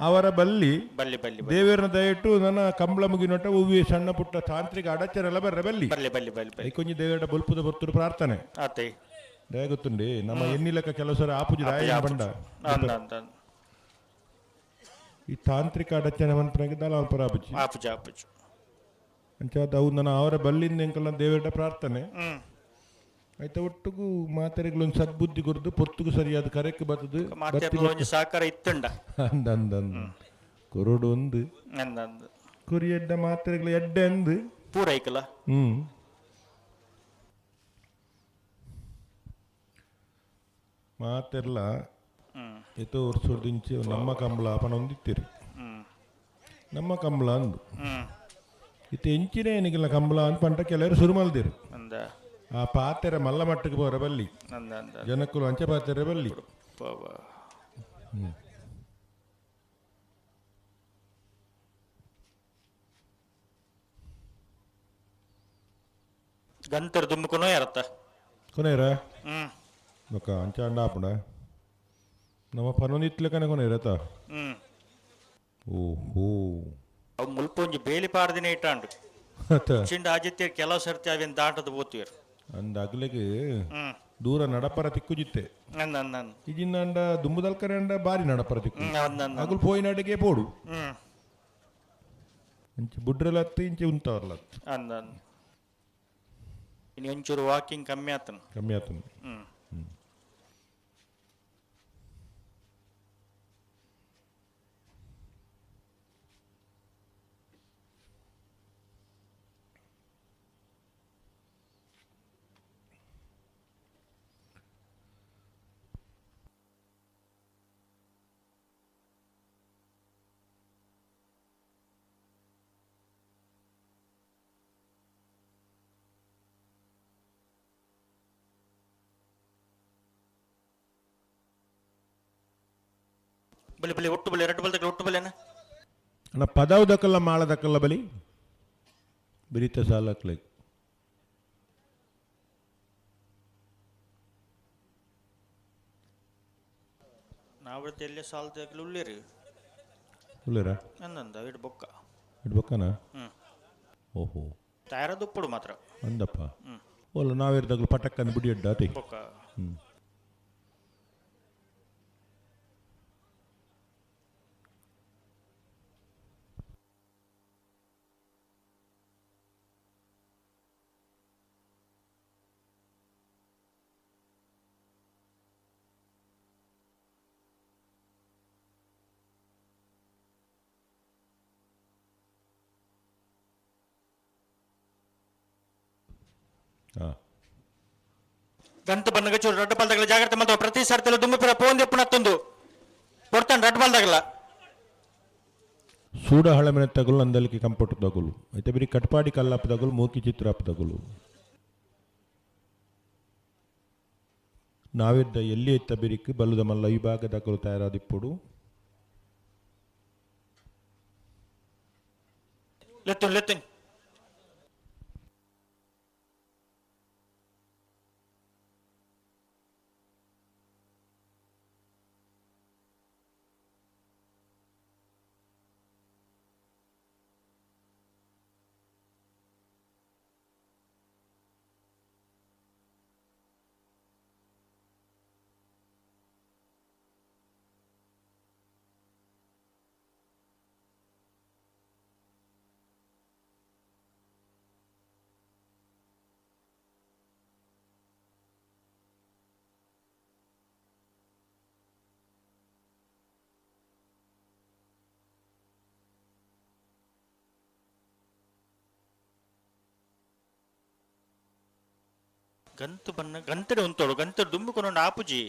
ಅವರ ಬಲ್ಲಿ ಬಲ್ಲಿ ಬಲ್ಲಿ ದೇವರನ್ನ ದಯವಿಟ್ಟು ನನ್ನ ಕಂಬಳ ಮುಗಿನೊಟ್ಟ ಹೂವಿ ಸಣ್ಣ ಪುಟ್ಟ ತಾಂತ್ರಿಕ ಅಡಚರೆಲ್ಲ ಬರ್ರೆ ಬಲ್ಲಿ ಬಲ್ಲಿ ಬಲ್ಲಿ ಬಲ್ಲಿ ಕೊಂಚ ದೇವರ ಬೊಲ್ಪುದ ಬರ್ತುಡು ಪ್ರಾರ್ಥನೆ ಆತೆ ದಯ ಗೊತ್ತುಂಡಿ ನಮ್ಮ ಎನ್ನಿಲಕ್ಕ ಕೆಲವು ಸರಿ ಆಪುಜಿ ರಾಯ ಬಂಡ ಈ ತಾಂತ್ರಿಕ ಅಡಚಣೆ ಮನ್ಪನಾಗ ದಾಲ ಮನ್ಪರ ಆಪುಜಿ ಆಪುಜಿ ಆಪುಜಿ ಅಂಚಾದ ಅವು ನನ್ನ ಅವರ ಬಲ್ಲಿಂದ ಎಂಕಲ್ನ ದೇವರ ಪ್ರಾರ್ಥನೆ ಆಯ್ತಾ. ಒಟ್ಟುಗು ಮಾತೆರೆಗಳು ಸದ್ಬುದ್ಧಿ ಕೊರ್ದು ಪೊರ್ತುಗು ಸರಿಯಾದ ಕರೆಕ್ ಬರ್ತದೆ. ಸಹಕಾರ ಇತ್ತುಂಡ ಅಂದ ಅಂದ ಅಂದ ಕೊರಡು ಒಂದು ಕುರಿ ಎಡ್ಡ ಮಾತೆರೆಗಳು ಎಡ್ಡೆ ಅಂದು ಪೂರೈಕಲ. ಮಾತೆರ್ಲ ಏತೋ ವರ್ಷದಿಂಚೆ ನಮ್ಮ ಕಂಬಳ ಪನೊಂದಿತ್ತಿರು ನಮ್ಮ ಕಂಬಳ ಅಂದು ಇತ್ತೆ ಎಂಚಿನ ಏನಿಗಿಲ್ಲ ಕಂಬಳ ಅಂತ ಪಂಟ ಕೆಲವರು ಶುರು ಮಲ್ದಿರು. ಆ ಪಾತೆರ ಮಲ್ಲ ಮಟ್ಟಕ್ಕೆ ಬೋರ ಬಲ್ಲಿ ಜನಕ್ಕುಲು ಅಂಚೆ ಪಾತೆರ ಬಲ್ಲಿ. ಗಂತರ್ ದುಮ್ಮುಕುನೋ ಯಾರತ್ತ ಕೊನೇರ ಬೊಕ ಅಂಚ ಅಂಡ ಆಪುಂಡ. ನಮ್ಮ ಪನೊಂದಿತ್ಲೆಕನೆ ಕೊನೆ ಇರತ್ತ. ಓಹೋ. ಅವು ಮುಲ್ಪ ಒಂಜಿ ಬೇಲಿ ಪಾಡ್ದಿನ ಇಟ್ಟಾಂಡು. ಅತ್ತ. ಚಿಂಡ ಆಜಿತ್ಯ ಕೆಲವು ಸರ್ತಿ ಅವೇನು ದಾಟದ ಪೋತುವೆರ್. ಅಂದ ಅಗ್ಲೆಗ್ ದೂರ ನಡಪರ ತಿಕ್ಕುಜಿತ್ತೆ. ಅಂದ ಅಂದ ಅಂದ. ಇಜಿಂದ ದುಂಬುದಲ್ಕರೆ ಅಂಡ ಬಾರಿ ನಡಪರ ತಿಕ್ಕು. ಅಂದ ಅಂದ. ಅಗುಲ್ ಪೋಯಿನಡೆಗೆ ಪೋಡು. ಇಂಚ ಬುಡ್ರಲತ್ತು ಇಂಚ ಉಂತವರ್ಲತ್ತು. ಅಂದ ಅಂದ. ಇನ್ನು ಒಂಚೂರು ವಾಕಿಂಗ್ ಕಮ್ಮಿ ಆತನ. ಕಮ್ಮಿ ಆತನ. ಬಲಿ ಬಲಿ ಒಟ್ಟು ಬಲಿ ಎರಡು ಬಲ್ದಕ್ಕೆ ಒಟ್ಟು ಬಲಿನ. ಅಣ್ಣ ಪದವು ದಕ್ಕಲ್ಲ ಮಾಳ ದಕ್ಕಲ್ಲ ಬಲಿ ಬಿರಿತ ಸಾಲಕ್ಲೆ. ನಾವು ಎಲ್ಲಿ ಸಾಲದಾಗಲು ಉಳ್ಳೇರಿ. ಉಳ್ಳೇರಾ? ಅಂದಂದ ಇಡು ಬೊಕ್ಕ. ಇಡು ಬೊಕ್ಕನಾ? ಓಹೋ. ತಯಾರದುಪ್ಪಡು ಮಾತ್ರ. ಅಂದಪ್ಪ. ಓಲ್ಲ ನಾವೇರ್ದಾಗಲು ಪಟಕ್ಕಂದು ಬಿಡಿ ಅಡ್ಡ ಅತಿ. ಬೊಕ್ಕ. ಗಂಟು ಬನ್ನಗ ಚೂರು ರಡ್ಡು ಬಾಲ್ದಾಗಲ ಜಾಗ್ರತೆ ಮಾತ್ರ. ಪ್ರತಿ ಸರ್ತಿಲ ದುಂಬುಪಿರ ಪೋಂದು ಎಪ್ಪುನತ್ತೊಂದು ಕೊಡ್ತಾನೆ ರಡ್ಡು ಬಾಲ್ದಾಗಲ. ಸೂಡ ಹಳಮೆನ ತಗುಲು ಅಂದಲಿಕೆ ಕಂಪೊಟ್ಟು ತಗುಲು ಐತೆ ಬಿರಿ ಕಟ್ಪಾಡಿ ಕಲ್ಲಪ್ಪ ತಗುಲು ಮೂಕಿ ಚಿತ್ರಪ್ಪ ತಗುಲು ನಾವಿದ್ದ ಎಲ್ಲಿ ಎತ್ತ ಬಿರಿಕ್ ಬಲ್ಲುದ ಮಲ್ಲ ಈ ಭಾಗದ ತಗುಲು ತಯಾರಾದಿಪ್ಪುಡು. ಲೆತ್ತುನ್ ಲೆತ್ತುನ್. ಗಂತು ಬನ್ನ ಗಂತಡೆ ಉಂತೋಡು ಗಂತಡು ದುಂಬುಕೊನೊಂಡು ಆಪುಜಿ.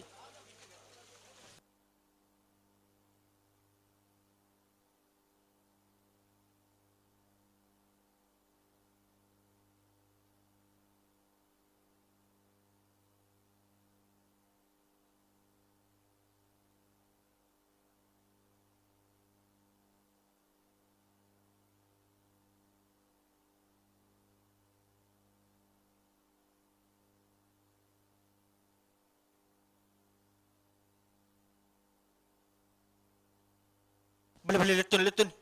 ಬಲಿ ಬಲಿ ಲೆತ್ತುನ್ ಲೆತ್ತುನ್.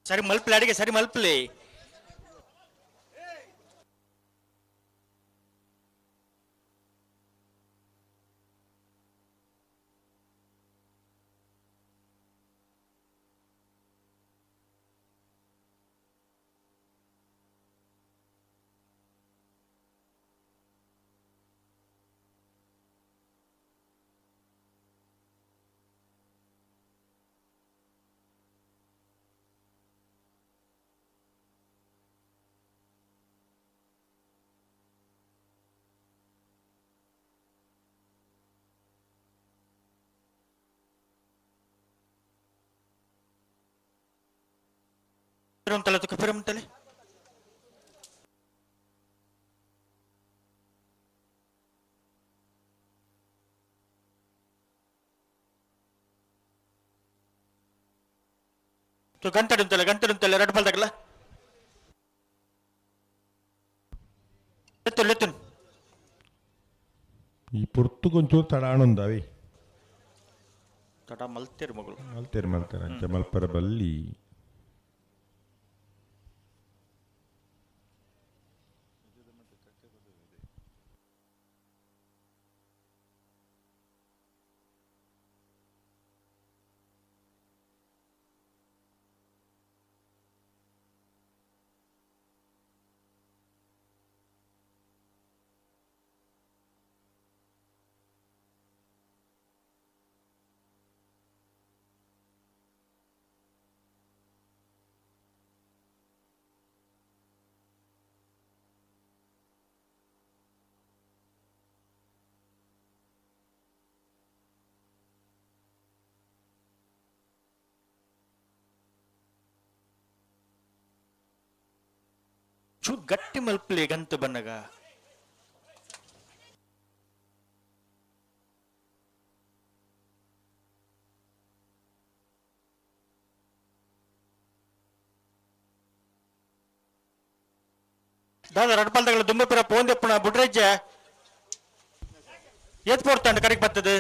ಸರಿ ಮಲ್ಪಲೆ ಅಡಿಗೆ ಸರಿ ಮಲ್ಪಲೆ. ಉಂಟಲ್ಲ ತುಕ ಪಿರ ಉಂಟಲೆ. ಗಂಟೆ ಉಂಟಲ್ಲ ಗಂಟೆ ಉಂಟಲ್ಲ ಎರಡು ಬಾಲ್ ಲೆತ್ತುನ್ ಲೆತ್ತುನ್. ಈ ಪೊರ್ತುಗೊಂಚೂರು ತಡ ಆಣುಂದಾವಿ. ತಡ ಮಲ್ತೇರು ಮಗಳು. ಮಲ್ತೇರು ಮಲ್ತೇರು ಅಂಚ ಮಲ್ಪರ ಬಲ್ಲಿ. ಚೂರು ಗಟ್ಟಿ ಮಲ್ಪಲೆ ಗಂತು ಬನ್ನಗ. ದಾದ ರಡ್ಪಾಲ್ದಗಳ ದುಂಬಪುರ ಪೋಂದೆಪ್ಪುನ ಬುಡ್ರೆಜ್ಜೆ ಏತ್ ಪೋಡ್ತಾಂಡ ಕರೆಕ್ಟ್ ಬರ್ತದೆ.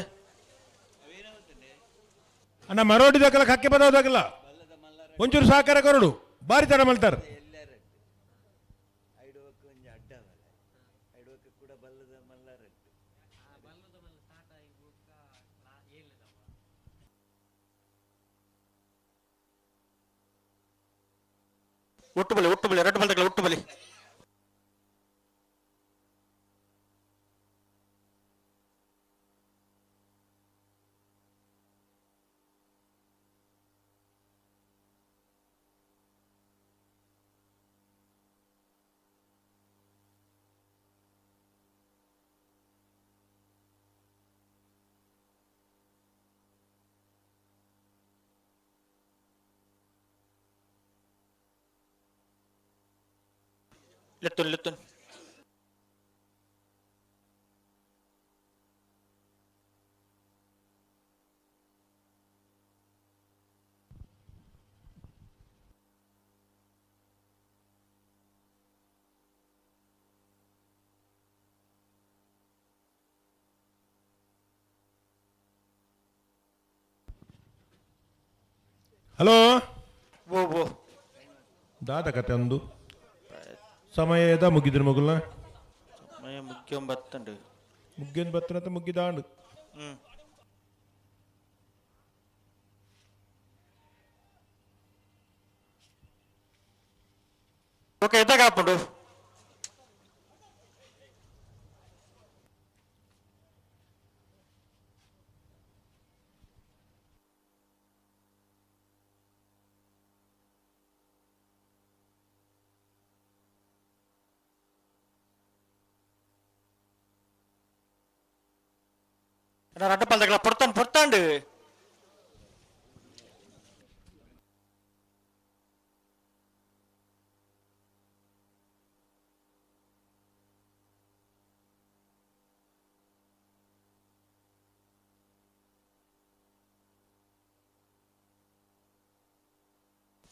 ಅಣ್ಣ ಮರೋಡಿ ದಾಖಲ ಕಕ್ಕೆ ಬದೋದಾಗಲ್ಲ ಒಂಚೂರು ಸಹಕಾರ ಕೊರಡು ಬಾರಿ ತಡ ಮಲ್ತಾರೆ. ಒಟ್ಟು ಬಲಿ ಒಟ್ಟು ಬಲಿ ಎರಡು ಬಾಲ್ದಗಳ ಒಟ್ಟು ಬಲಿ. ಲೆತ್ತುನ್ ಲೆತ್ತುನ್. ಹಲೋ ಓ ಓ ದಾದ ಕತೆ ಅಂದು ಸಮಯದ ಮುಗಿದ್ರ ಮಗುಲ. ಸಮಯ ಮುಖ್ಯ ಬತ್ತಂಡು. ಮುಗ್ಗಿನ ಬತ್ತನತ ಮುಗ್ಗಿದಾಂಡು. ಓಕೆ ಇದ್ದಾಗ ಹಾಕೊಂಡು ರಡ್ಡ ಪಾಲ್ದಗಳ ಪೊರ್ತಾಂಡ್ ಪೊರ್ತಾಂಡು.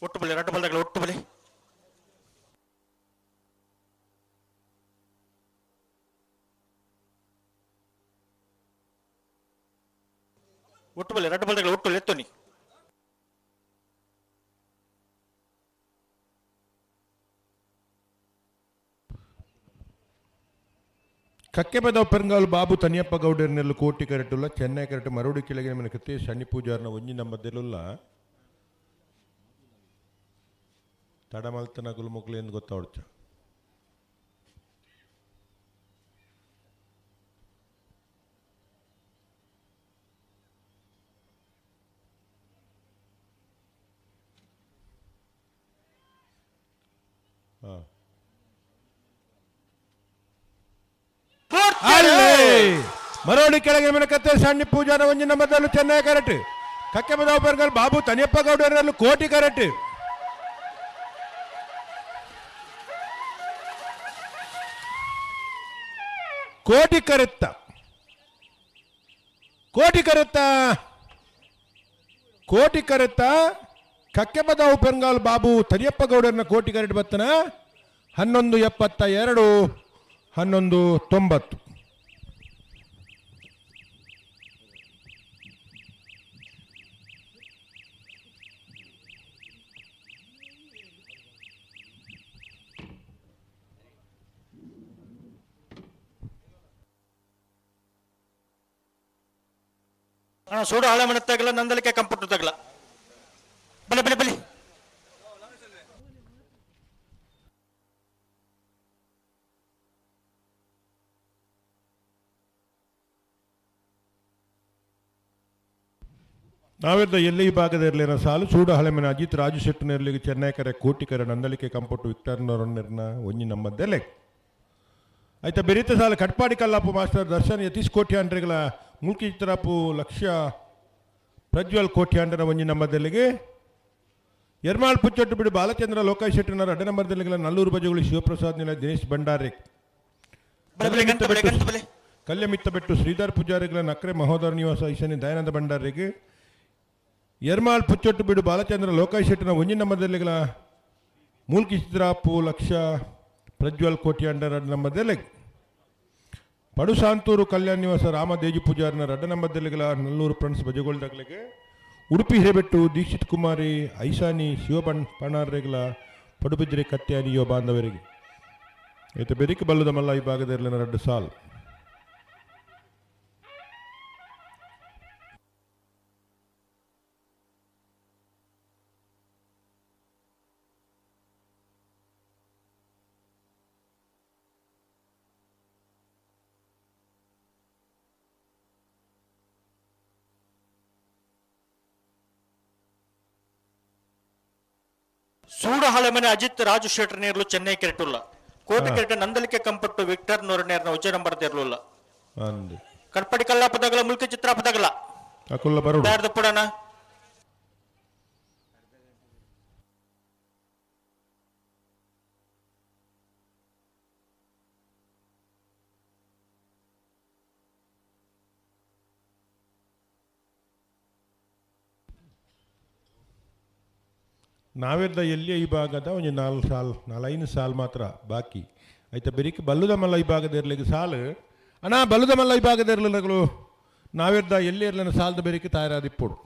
ಒಟ್ಟು ಬಲಿ ರಡ್ಡ ಪಾಲ್ದಗಳ ಒಟ್ಟು ಬಲಿ. ಒಟ್ಟು ಬಲಿ ರಡ್ಡ ಬಾಲ್ದಗಳ ಒಟ್ಟು ಎತ್ತುನಿ. ಕಕ್ಕೆ ಬದವ್ ಪೆರಂಗಾಲು ಬಾಬು ತನಿಯಪ್ಪ ಗೌಡರ್ನೆಲ್ಲ ಕೋಟಿ ಕರೆಟುಲ್ಲ ಚೆನ್ನೈ ಕರೆಟು ಮರೋಡಿ ಕೆಳಗೆ ಮನೆ ಕತೆ ಸಣ್ಣಿ ಪೂಜಾರ್ನ ಒಂಜಿ ನಂಬದಿಲ್ಲ ತಡಮಲ್ತನ ಗುಲ್ಮುಕ್ಲು ಎಂದು ಗೊತ್ತಾವಡ್ಚ. ಮರೋಡಿ ಕೆಳಗೆ ಮನೆ ಕತ್ತೆ ಸಣ್ಣ ಪೂಜಾರ ಒಂಜಿ ನಂಬದಲ್ಲೂ ಚೆನ್ನೈ ಕರೆಟ್ ಕಕ್ಕೆ ಬದವ್ ಪೆರಂಗಾಲು ಬಾಬು ತನಿಯಪ್ಪ ಗೌಡರ್ನೆಲ್ಲ ಕೋಟಿ ಕರೆಟ್. ಕೋಟಿ ಕರೆತ್ತ ಕೋಟಿ ಕರೆತ್ತ ಕೋಟಿ ಕರೆತ್ತ ಕಕ್ಕೆಬದಾವು ಪೆರ್ಗಾಲ್ ಬಾಬು ತರಿಯಪ್ಪ ಗೌಡರನ್ನ ಕೋಟಿ ಕರೆಟ್ ಬತ್ತನ 11.72 11.90. ಅಣ್ಣ ಸೂಡು ಹಳೆ ಮನೆ ತಗಲ ನಂದಲಿಕೆ ಕಂಪ್ಯೂಟರ್ ತಗಲ ಬಲೆ ಬಲೆ ಬಲೆ. ನಾವೆಲ್ಲ ಎಲ್ಲಿ ಈ ಭಾಗದ ಇರಲಿನ ಸಾಲು ಸೂಡ ಹಳೆಮನೆ ಅಜಿತ್ ರಾಜು ಶೆಟ್ಟನೆರ್ಲಿಗೆ ಚೆನ್ನೈಕರೆ ಕೋಟಿಕರ ನಂದಲಿಕೆ ಕಂಪೊಟ್ಟು ವಿಕ್ಟರ್ನವರನ್ನೆರ್ನ ಒಂಜಿ ನಮ್ಮದ್ದೆಲೆ ಆಯ್ತಾ ಬೆರೀತ ಸಾಲು ಕಟ್ಪಾಡಿ ಕಲ್ಲಾಪು ಮಾಸ್ಟರ್ ದರ್ಶನ್ ಯತೀಶ್ ಕೋಟ್ಯಾಂಡ್ರಿಗಳ ಮುಲ್ಕಿ ಚಿತ್ರಪ್ಪು ಲಕ್ಷ್ಯ ಪ್ರಜ್ವಲ್ ಕೋಟ್ಯಾಂಡರ ಒಂಜಿ ನಮ್ಮದೆಲ್ಲಿಗೆ ಎರ್ಮಾಳ್ ಪುಚ್ಚೊಟ್ಟು ಬಿಡು ಬಾಲಚಂದ್ರ ಲೋಕಾಯ್ ಶೆಟ್ಟಿನವರ ಅಡ್ಡ ನಂಬರ್ದಲ್ಲಿಗಳ ನಲ್ಲೂರು ಬಜೆಗಳು ಶಿವಪ್ರಸಾದ್ ನಿಲ ದಿನೇಶ್ ಭಂಡಾರಿ ಕಲ್ಯಮಿತ್ತ ಬೆಟ್ಟು ಶ್ರೀಧರ್ ಪೂಜಾರಿಗಳ ನಕ್ರೆ ಮಹೋದರ ನಿವಾಸ ಈಶಾನ್ಯ ದಯಾನಂದ ಭಂಡಾರಿಗೆ ಎರ್ಮಾಳ್ ಪುಚ್ಚೊಟ್ಟು ಬಿಡು ಬಾಲಚಂದ್ರ ಲೋಕಾಯ್ ಶೆಟ್ಟಿನ ಒಂಜಿ ನಂಬರ್ದಲ್ಲಿಗಳ ಮೂಲ್ಕಿ ಚಿತ್ರಾಪು ಲಕ್ಷ ಪ್ರಜ್ವಲ್ ಕೋಟ್ಯಾಂಡರ ನಂಬರ್ದೆಲೆಗೆ ಪಡುಸಾಂತೂರು ಕಲ್ಯಾಣ ನಿವಾಸ ರಾಮ ದೇಜು ಪೂಜಾರಿನ ರಡ್ಡ ನಂಬರ್ದಲ್ಲಿಗಳ ನಲ್ಲೂರು ಫ್ರೆಂಡ್ಸ್ ಬಜಗೋಲ್ದಗ್ಲಿಗೆ ಉಡುಪಿ ಹಿರೇಬೆಟ್ಟು ದೀಕ್ಷಿತ್ ಕುಮಾರಿ ಐಸಾನಿ ಶಿವಬಣ್ ಪಣಾರ್ರೆಗಳ ಪಡುಬಿದ್ರೆ ಕತ್ಯಾನಿ ಯುವ ಬಾಂಧವರಿಗೆ ಐತೆ ಬೆರಿಕೆ ಬಲ್ಲದ ಮಲ್ಲ ಈ ಭಾಗದ ರಡ್ಡು ಸಾಲು. ಸೂಡು ಹಳೆ ಮನೆ ಅಜಿತ್ ರಾಜು ಶೆಟ್ಟರ್ ನೇರ್ಲು ಚೆನ್ನೈ ಕೆರೆಟುಲ್ಲ ಕೋಟೆ ಕೆರೆಟ ನಂದಲಿಕೆ ಕಂಪಟ್ಟು ವಿಕ್ಟರ್ ನೂರ ನೇರ್ನ ಉಜ್ಜ ನಂಬರ್ ದೇರ್ಲುಲ್ಲ ಅಂದು ಕಟ್ಪಡಿ ಕಲ್ಲ ಪದಗಳ ಮುಲ್ಕಿ ಚಿತ್ರ ಪದಗಳ ಅಕುಲ್ಲ ಬರೋಡು ಯಾರ್ದು ಪುಡಣ. ನಾವೆಲ್ಲ ಎಲ್ಲಿಯ ಈ ಭಾಗದ ಒಂಜಿ ನಾಲ್ ಸಾಲ್ ನಾಲೈನು ಸಾಲ್ ಮಾತ್ರ ಬಾಕಿ. ಐತ ಬೆರಿಕ್ ಬಲ್ಲುದ ಮಲ್ಲ ಈ ಭಾಗದ ಇರ್ಲಿಕ್ಕೆ ಸಾಲು ಅಣ್ಣ ಬಲ್ಲುದ ಮಲ್ಲ ಈ ಭಾಗದ ಇರ್ಲಿಲ್ಲಗಳು ನಾವೆರ್ದ ಎಲ್ಲಿ ಇರ್ಲಿನ ಸಾಲದ ಬೆರಿಕೆ ತಯಾರಾದಿಪ್ಪುಡು.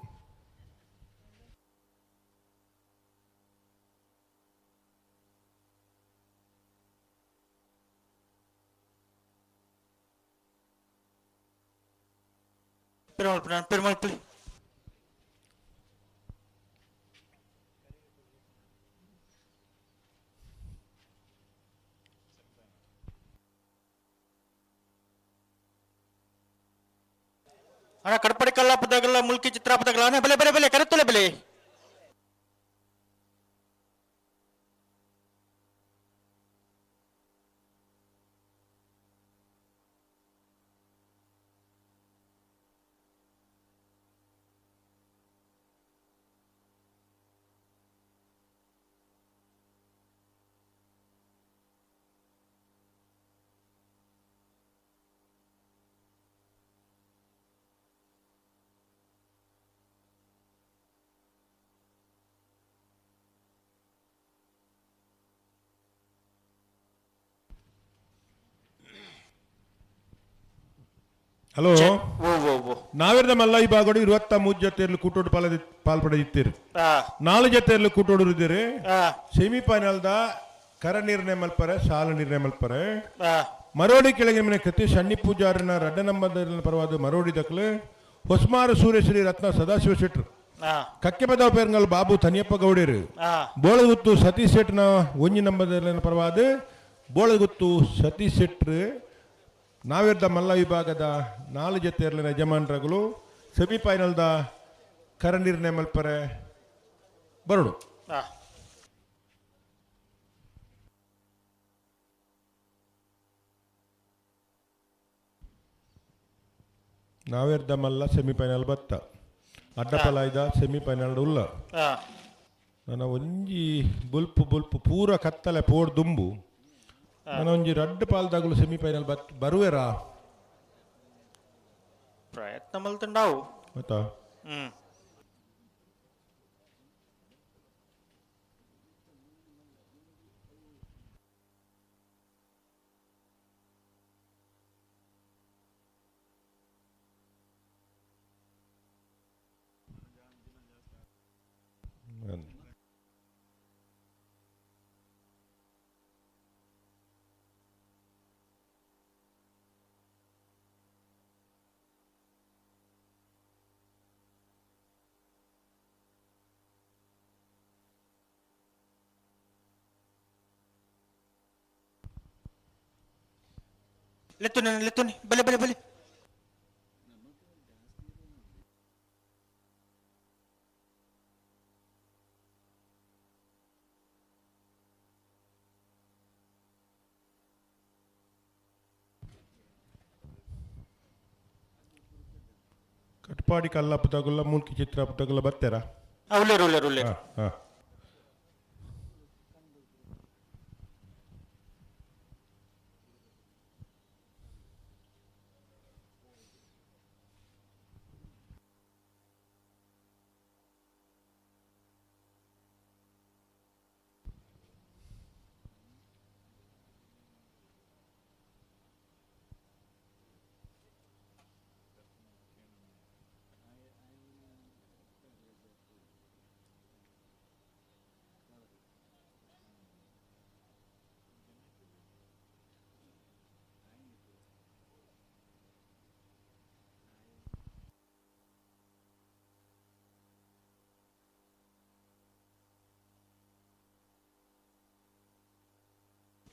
ಪೆರುಮಾಳ್ ಪೆರುಮಾಳ್ ಪುಲಿ. ಅಣ್ಣ ಕಡ್ಪಡಿ ಕಲ್ಲ ಪದಗಲ್ಲ ಮುಲ್ಕಿ ಚಿತ್ರ ಪದಗಲ್ಲ ಅಣ್ಣ ಬೆಲೆ ಬೆಲೆ ಬೆಲೆ ಕರೆತ್ತಲೆ ಬೆಲೆ. ಹಲೋ ನಾವಿರ್ದ ಮಲ್ಲ ಈ ಬಾಗೋಡು 23 ಜೊತೆಯಲ್ಲಿ ಕೂಟೋಡು ಪಾಲ ಪಾಲ್ಪಡೆದಿತ್ತೀರಿ 4 ಜೊತೆಯಲ್ಲಿ ಕೂಟೋಡು ಇದ್ದೀರಿ. ಸೆಮಿಫೈನಲ್ದ ಕರ ನಿರ್ಣಯ ಮಲ್ಪರೆ ಸಾಲ ನಿರ್ಣಯ ಮಲ್ಪರೆ ಮರೋಡಿ ಕೆಳಗೆ ಮನೆ ಕತಿ ಸಣ್ಣಿ ಪೂಜಾರಿನ ರಡ್ಡ ನಂಬರ್ ಪರವಾದ ಮರೋಡಿ ದಕ್ಲು ಹೊಸ್ಮಾರು ಸೂರ್ಯಶ್ರೀ ರತ್ನ ಸದಾಶಿವ ಶೆಟ್ರು ಕಕ್ಕೆಬದಾವ್ ಪೇರ್ಂಗಲ್ ಬಾಬು ತನಿಯಪ್ಪ ಗೌಡರು ಬೋಳಗುತ್ತು ಸತೀಶ್ ಶೆಟ್ನ ಒಂಜಿ ನಂಬರ್ ಪರವಾದ ಬೋಳಗುತ್ತು ಸತೀಶ್ ಶೆಟ್ರು ನಾವಿರ್ದ ಮಲ್ಲ ವಿಭಾಗದ 4 ಜೊತೆಯರ್ಲಿನ ಯಜಮಾನರುಗಳು ಸೆಮಿಫೈನಲ್ದ ಕರ ನಿರ್ಣಯ ಮಲ್ಪರೆ ಬರಡು. ನಾವಿರ್ದ ಮಲ್ಲ ಸೆಮಿಫೈನಲ್ ಬತ್ತ ಅಡ್ಡಪಲಾಯ್ದ ಸೆಮಿಫೈನಲ್ ಉಲ್ಲ ನನ್ನ ಒಂಜಿ ಬುಲ್ಪು ಬುಲ್ಪು ಪೂರ ಕತ್ತಲೆ ಪೋಡ್ ದುಂಬು ನನ್ನ ಒಂಜಿ ರಡ್ಡು ಪಾಲ್ದಾಗಲು ಸೆಮಿಫೈನಲ್ ಬತ್ ಬರುವೆರಾ. ಯತ್ನ ಮಲ್ತುಂಡಾವು. ಮತ್ತಾ? ಹ್ಮ್. ಲೆತ್ತುನಿ ಲೆತ್ತುನಿ ಬಲೆ ಬಲೆ ಬಲೆ. ಕಟ್ಪಾಡಿ ಕಲ್ಲಪ್ಪ ತಗುಲ್ಲ ಮೂಲ್ಕಿ ಚಿತ್ರ ತಗುಲ್ಲ ಬರ್ತಾರಾ? ಉಳ್ಳೇರು ಉಳ್ಳೇರು ಉಳ್ಳೇರು. ಹಾ.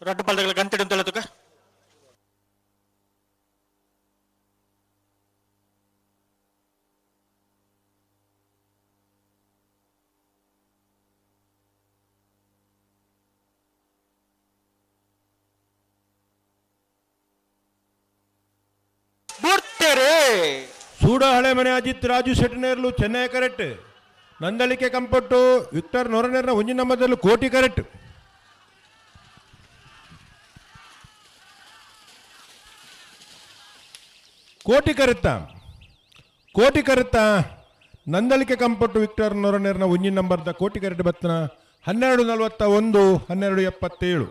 ರಡ್ಡು ಪಲ್ದಗಳ ಗಂಟೆಡು ಅಂತ ಬುಡ್ತೇರೆ. ಸೂಡ ಹಳೆ ಮನೆ ಅಜಿತ್ ರಾಜು ಶೆಟ್ಟನೇರ್ಲು ಚೆನ್ನೈ ಕರೆಕ್ಟ್. ನಂದಳಿಕೆ ಕಂಪಟ್ಟು ವಿಕ್ಟರ್ ನೊರನೇರ್ನ ಒಂಜಿ ನಂಬರ್ದಲ್ಲೂ ಕೋಟಿ ಕರೆಕ್ಟ್. ಕೋಟಿ ಕರೆತ್ತ ಕೋಟಿ ಕರೆತ್ತ ನಂದಳಿಕೆ ಕಂಪಟ್ಟು ವಿಕ್ಟರ್ ನೊರನೇರ್ನ ಒಂಜಿ ನಂಬರ್ದ ಕೋಟಿ ಕರೆಕ್ಟ್ ಬತ್ತನ 12:41 12:77.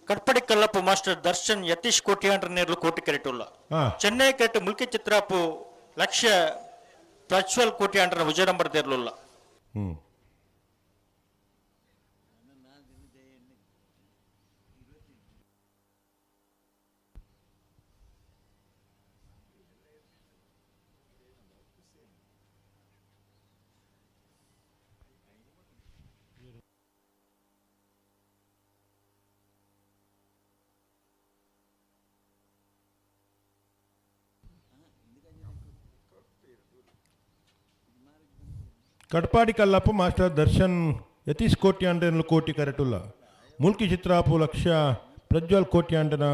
ಕಟ್ಪಡಿ ಕಲ್ಲಪ್ಪು ಮಾಸ್ಟರ್ ದರ್ಶನ್ ಯತೀಶ್ ಕೋಟಿಯಾಂಡ್ರ ನೇರ್ಲು ಕೋಟಿ ಕರೆಟುಲ್ಲ. ಚೆನ್ನೈ ಕೆಟ್ಟು ಮುಲ್ಕಿ ಚಿತ್ರಾಪು ಲಕ್ಷ್ಯ ಪ್ರಜ್ವಲ್ ಕೋಟಿಯಾಂಡ್ರ ವಿಜಯ ನಂಬರ್ ದೇರ್ಲುಲ್ಲ. ಹ್ಮ್. ಕಟ್ಪಾಡಿ ಕಲ್ಲಪ್ಪ ಮಾಸ್ಟರ್ ದರ್ಶನ್ ಯತೀಶ್ ಕೋಟ್ಯಾಂಡನ ಕೋಟಿ ಕರೆಟುಲ್ಲ. ಮುಲ್ಕಿ ಚಿತ್ರಾಪು ಲಕ್ಷ್ಯ ಪ್ರಜ್ವಲ್ ಕೋಟ್ಯಾಂಡನ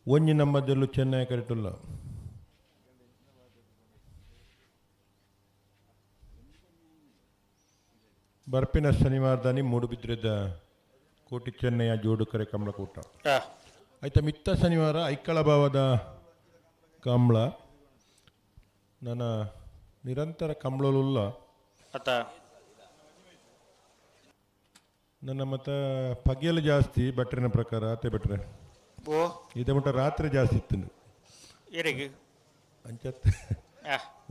ಒಂಜಿ ನಂಬರ್ದಲ್ಲೂ ಚೆನ್ನೈ ಕರೆಟುಲ್ಲ. ಬರ್ಪಿನ ಶನಿವಾರದಾನಿ ಮೂಡುಬಿದ್ರೆದ ಕೋಟಿ ಚೆನ್ನೈಯ ಜೋಡು ಕರೆ ಕಮಲಕೂಟ. ಆಯ್ತಾ ಮಿತ್ತ ಶನಿವಾರ ಐಕ್ಕಳ ಭಾವದ ಕಂಬಳ ನನ್ನ ನಿರಂತರ ಕಂಬಳಲುಲ್ಲ. ಅತ್ತ ನನ್ನ ಮತ್ತ ಪಗೆಯಲು ಜಾಸ್ತಿ ಬಟ್ರಿನ ಪ್ರಕಾರ ಆತೆ ಬಟ್ರೆ. ಓ ಇದೆ ಮಟ್ಟ ರಾತ್ರಿ ಜಾಸ್ತಿ ಇತ್ತು. ಏರಿಗೆ ಅಂಚತ್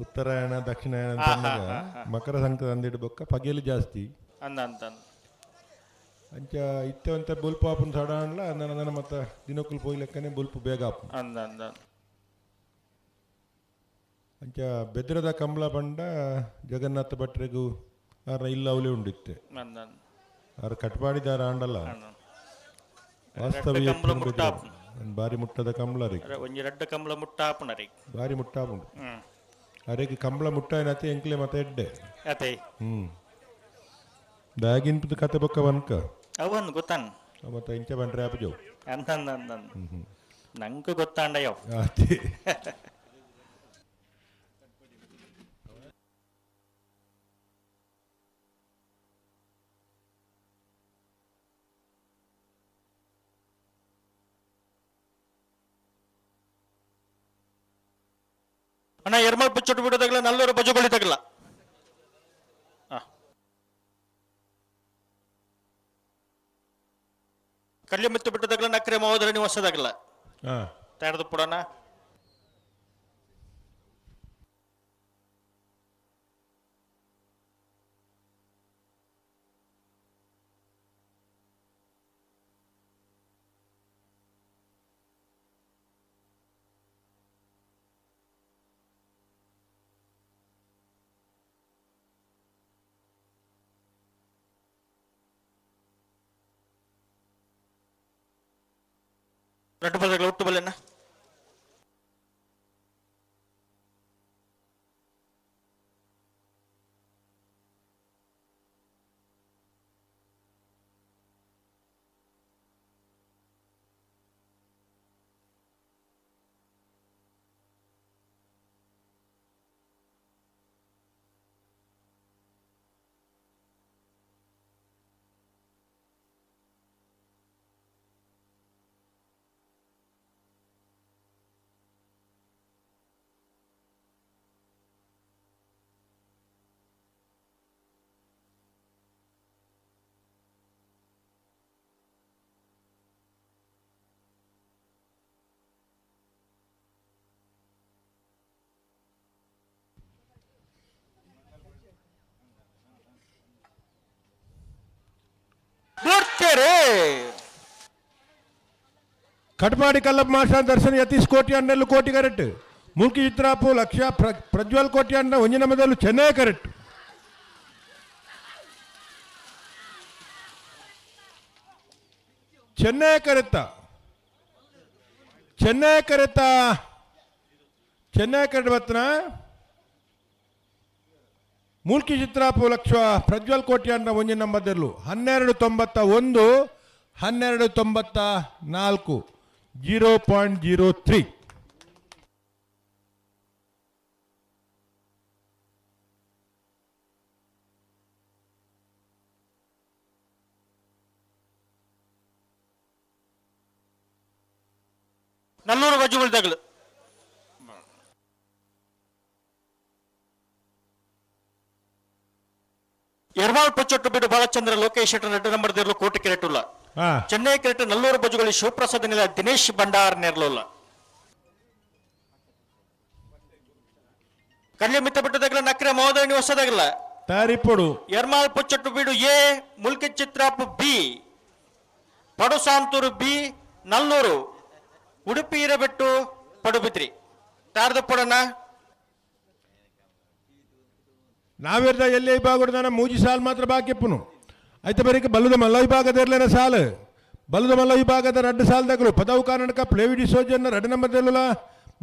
ಉತ್ತರಾಯಣ ದಕ್ಷಿಣಾಯಣ ಅಂತ ಅಂದಾಗ ಮಕರ ಸಂಕ್ರಾಂತಿ ಬೊಕ್ಕ ಪಗೆಯಲು ಜಾಸ್ತಿ. ಅಂದ ಅಂತ ಅಂಚ ಇತ್ತೆ ಅಂತ ಬುಲ್ಪು ಆಪುನ ಸಡನ್ಲ ನನ್ನ ನನ್ನ ಮತ್ತ ದಿನಕ್ಕುಲ್ ಪೋಯಿ ಲೆಕ್ಕನೆ ಬುಲ್ಪು ಬೇಗ ಆಪು. ಅಂದ ಅಂದ ಅಂಚ ಬೆದ್ರದ ಕಂಬಳ ಪಂಡ ಜಗನ್ನಾಥ ಭಟ್ರಿಗೂ ಆರ ಇಲ್ಲ ಅವಲೇ ಉಂಡಿತ್ತೆ. ಆರ ಕಟ್ಪಾಡಿದಾರ ಆಂಡಲ್ಲ. ವಾಸ್ತವ್ಯ ಬಾರಿ ಮುಟ್ಟದ ಕಂಬಳ ರೀ. ಒಂಜಿ ರಡ್ಡ ಕಂಬಳ ಮುಟ್ಟಾಪುನ ರೀ. ಬಾರಿ ಮುಟ್ಟಾಪುಂಡು. ಅರೆಗೆ ಕಂಬಳ ಮುಟ್ಟಾಯನತೆ ಎಂಕ್ಲೆ ಮತ ಎಡ್ಡೆ. ಅತೆ ಹ್ಮ್. ಬ್ಯಾಗಿನ್ ಕತೆ ಬೊಕ್ಕ ವನ್ಕ. ಅವನ್ ಗೊತ್ತಾನ್. ಮತ್ತೆ ಇಂಚ ಬಂಡ್ರೆ ಆಪಜೋ. ಅಂದ ಅಂದ ನಂಗೆ ಗೊತ್ತಾಂಡಯೋ. ಅದೇ. ಅಣ್ಣ ಎರ್ಮಲ್ ಪುಚ್ಚೊಟ್ಟು ಬಿಡೋದಾಗಲ ನಲ್ಲೂರು ಬಜುಗೊಳ್ಳಿ ತಗಲ. ಕಳ್ಳಿ ಮಿತ್ತು ಬಿಟ್ಟದಾಗಲ ನಕ್ರೆ ಮಹೋದರ ನಿವಾಸದಾಗಲ. ತಯಾರದು ಪುಡೋಣ. ರಡ್ಡು ಪದಗಳ ಒಟ್ಟು ಬಲ್ಲೆನ. ಬಿಡ್ತೇರೆ. ಕಟ್ಪಾಡಿ ಕಲ್ಲಪ್ಪ ಮಾಸ್ಟರ್ ದರ್ಶನ ಯತೀಶ್ ಕೋಟಿ ಅಣ್ಣೆಲ್ಲು ಕೋಟಿ ಕರೆಕ್ಟ್. ಮುಲ್ಕಿ ಚಿತ್ರಾಪು ಲಕ್ಷ ಪ್ರಜ್ವಲ್ ಕೋಟಿ ಅಣ್ಣ ಒಂಜಿನ ಮೊದಲು ಚೆನ್ನೈ ಕರೆಕ್ಟ್. ಚೆನ್ನೈ ಕರೆತ್ತ ಚೆನ್ನೈ ಕರೆತ್ತ ಚೆನ್ನೈ ಕರೆಕ್ಟ್ ಬತ್ತನ ಮೂಲ್ಕಿ ಚಿತ್ರಾಪು ಲಕ್ಷ ಪ್ರಜ್ವಲ್ ಕೋಟಿ ಅಣ್ಣ ಒಂಜಿನ ನಂಬರ್ದೆರ್ಲು 12.91 12.94 0.03. ನಲ್ಲೂರು ಬಜ್ಜುಗಳು ಎರ್ವಾಳ್ ಪುಚ್ಚೊಟ್ಟು ಬಿಡು ಬಾಲಚಂದ್ರ ಲೋಕೇಶ್ ಶೆಟ್ಟರ್ ரெண்டு ನಂಬರ್ ದೇರ್ಲು ಕೋಟಿ ಕೆರೆಟುಲ್ಲ. ಚೆನ್ನೈ ಕೆರೆಟ್ ನಲ್ಲೂರು ಬಜುಗಳಿ ಶಿವಪ್ರಸಾದ್ ನಿಲ ದಿನೇಶ್ ಭಂಡಾರ್ ನೇರ್ಲುಲ್ಲ. ಕಲ್ಯ ಮಿತ್ತ ಬಿಟ್ಟದಾಗಲ ನಕ್ರೆ ಮಹೋದಯ ನಿವಾಸದಾಗಲ. ತಯಾರಿಪ್ಪೊಡು. Ermal Puchottu Beedu A, Mulki Chitrapu B, Padusanthur B, Nallur, Udupi Irebettu, Padubidri. ತಾರ್ದ ಪೊಡನ. ನಾವಿರ್ದ ಎಲ್ಲಿ ವಿಭಾಗದ ಮೂಜಿ ಸಾಲ್ ಮಾತ್ರ ಬಾಕಿಪ್ಪುನು. ಐತೆ ಬರೀಕ ಬಲ್ಲದ ಮಲ್ಲ ವಿಭಾಗದ ಇರ್ಲೇನ ಸಾಲು. ಬಲ್ಲದ ಮಲ್ಲ ವಿಭಾಗದ ರಡ್ಡು ಸಾಲ್ ದಗಲು ಪದವು ಕರ್ನಾಟಕ ಪ್ಲೇವಿ ಡಿಸೋಜನ್ನ ಎರಡು ನಂಬರ್ ದೆರ್ಲುಲ.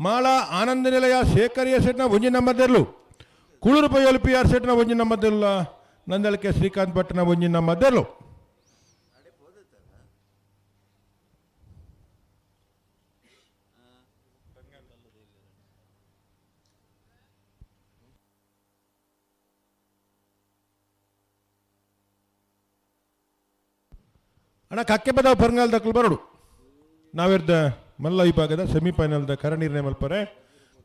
ಮಾಳ ಆನಂದ ನಿಲಯ ಶೇಖರಿಯ ಸೆಟ್ನ ಒಂಜಿ ನಂಬರ್ ದೆರ್ಲು. ಕುಳುರು ಪೈಯಲು ಪಿ ಆರ್ ಸೆಟ್ನ ಒಂಜಿ ನಂಬರ್ ದೆರ್ಲುಲ. ನಂದಳಿಕೆ ಶ್ರೀಕಾಂತ್ ಭಟ್ನ ಒಂಜಿ ನಂಬರ್ ದೆರ್ಲು. ಅಣ್ಣ ಕಕ್ಕೆ ಪದವು ಪರ್ಂಗಾಲ್ ದಕ್ಕಲು ಬರೋಡು. ನಾವಿರ್ದ ಮಲ್ಲ ವಿಭಾಗದ ಸೆಮಿಫೈನಲ್ದ ಕರ ನಿರ್ಣಯ ಮಲ್ಪರೆ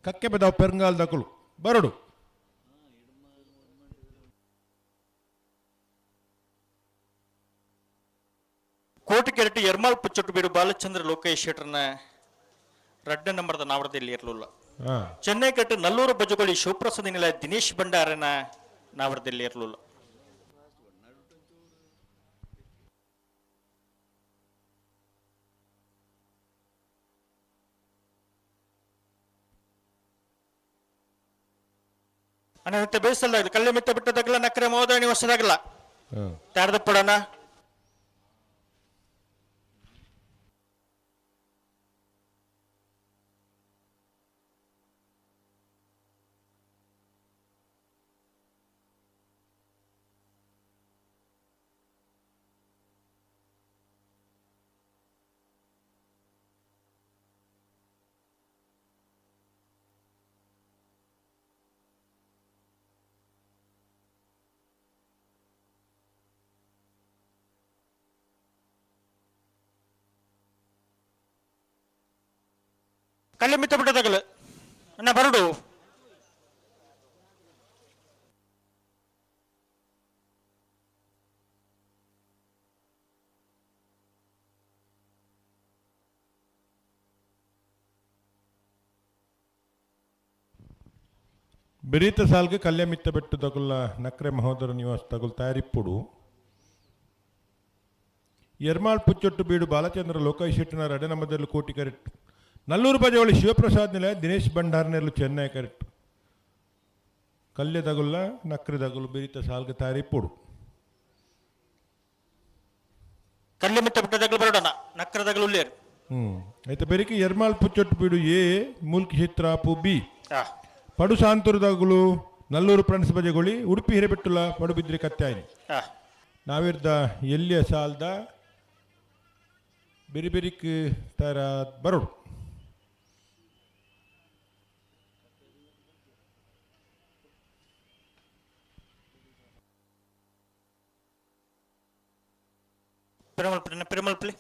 ಕಕ್ಕೆ ಪದವು ಪೆರ್ಂಗಾಲ್ ದಕ್ಕಲು ಬರೋಡು. ಕೋಟಿ ಕೆರೆಟ್ ಎರ್ಮಾಲ್ ಪುಚ್ಚೊಟ್ಟು ಬೀಡು ಬಾಲಚಂದ್ರ ಲೋಕೇಶ್ ಶೆಟ್ಟರ್ನ ರಡ್ಡ ನಂಬರ್ದ ನಾವರದಲ್ಲಿ ಇರಲಿಲ್ಲ. ಚೆನ್ನೈ ಕೆಟ್ಟು ನಲ್ಲೂರು ಬಜುಗಳಿ ಶಿವಪ್ರಸಾದ್ ನಿಲ ದಿನೇಶ್ ಭಂಡಾರನ ನಾವರದಲ್ಲಿ ಇರಲಿಲ್ಲ. ಅಣ್ಣ ಬೇಸಲ್ಲ ಕಲ್ಲೆ ಮಿತ್ತ ಬಿಟ್ಟದಾಗಲ್ಲ ನಕ್ರೆ ಮಹೋದಯ ನಿವಾಸದಾಗಲ್ಲ. ತಾರ್ದ ಪಡೋಣ. ಕಲ್ಲೆ ಮಿತ್ತ ಬಿಟ್ಟದಾಗಲ್ಲ ಅಣ್ಣ ಬರಡು. ಬೆರೀತ ಸಾಲ್ಗೆ ಕಲ್ಯಮಿತ್ತ ಬೆಟ್ಟು ತಗುಲ್ಲ ನಕ್ರೆ ಮಹೋದರ ನಿವಾಸ ತಗುಲ್ ತಯಾರಿಪ್ಪುಡು. ಎರ್ಮಾಳ್ ಪುಚ್ಚೊಟ್ಟು ಬೀಡು ಬಾಲಚಂದ್ರ ಲೋಕಾಯಿ ಶೆಟ್ಟಿನ ರಡೆ ಕೋಟಿ ಕರೆಕ್ಟ್. ನಲ್ಲೂರು ಬಜವಳಿ ಶಿವಪ್ರಸಾದ್ ನಿಲಯ ದಿನೇಶ್ ಭಂಡಾರ್ನೆರ್ಲು ಚೆನ್ನೈ ಕರೆಕ್ಟ್. ಕಲ್ಯ ತಗುಲ್ಲ ನಕ್ರೆ ತಗುಲು ಬೆರೀತ ಸಾಲ್ಗೆ ತಯಾರಿಪ್ಪುಡು. ಕಲ್ಯಮಿತ್ತ ಬೆಟ್ಟ ತಗಲು ಬರೋಣ ನಕ್ರ ತಗಲು ಉಳ್ಳೇರು. అయితే ಬೆರಿಕೆ ಎರ್ಮಾಳ್ ಪುಚ್ಚೊಟ್ಟು ಬೀಡು ಎ ಮೂಲ್ಕಿ ಚಿತ್ರಾಪು ಬಿ. ಪಡು ಸಾಂತೂರು ತಗುಲು ನಲ್ಲೂರು ಫ್ರೆಂಡ್ಸ್ ಬಜೆಗೊಳಿ ಉಡುಪಿ ಹಿರೇಬೆಟ್ಟುಲ ಪಡುಬಿದ್ರಿ ಕತ್ಯಾಯಿನಿ. ನಾವಿರ್ದ ಎಲ್ಲಿಯ ಸಾಲ್ದ ಬಿರಿ ಬಿರಿಕ್ ತರ ಬರೋಡು. ಪೆರುಮಲ್ಪುಳಿ ಪೆರುಮಲ್ಪುಳಿ.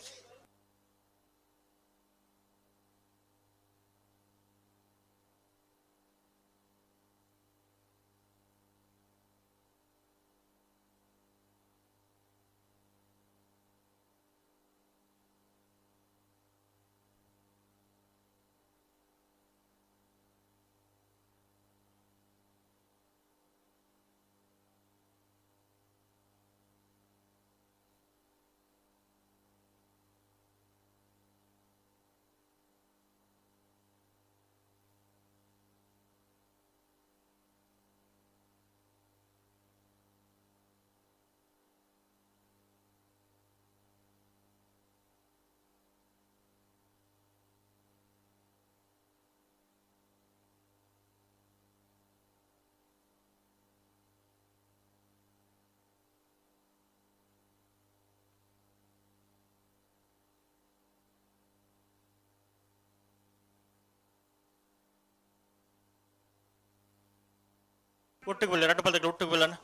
ಒಟ್ಟಿಗೆ ಬಲ್ಲ ರಡ್ಡು ಬಲ್ದಕ್ಕೆ ಒಟ್ಟಿಗೆ ಬಲ್ಲನ.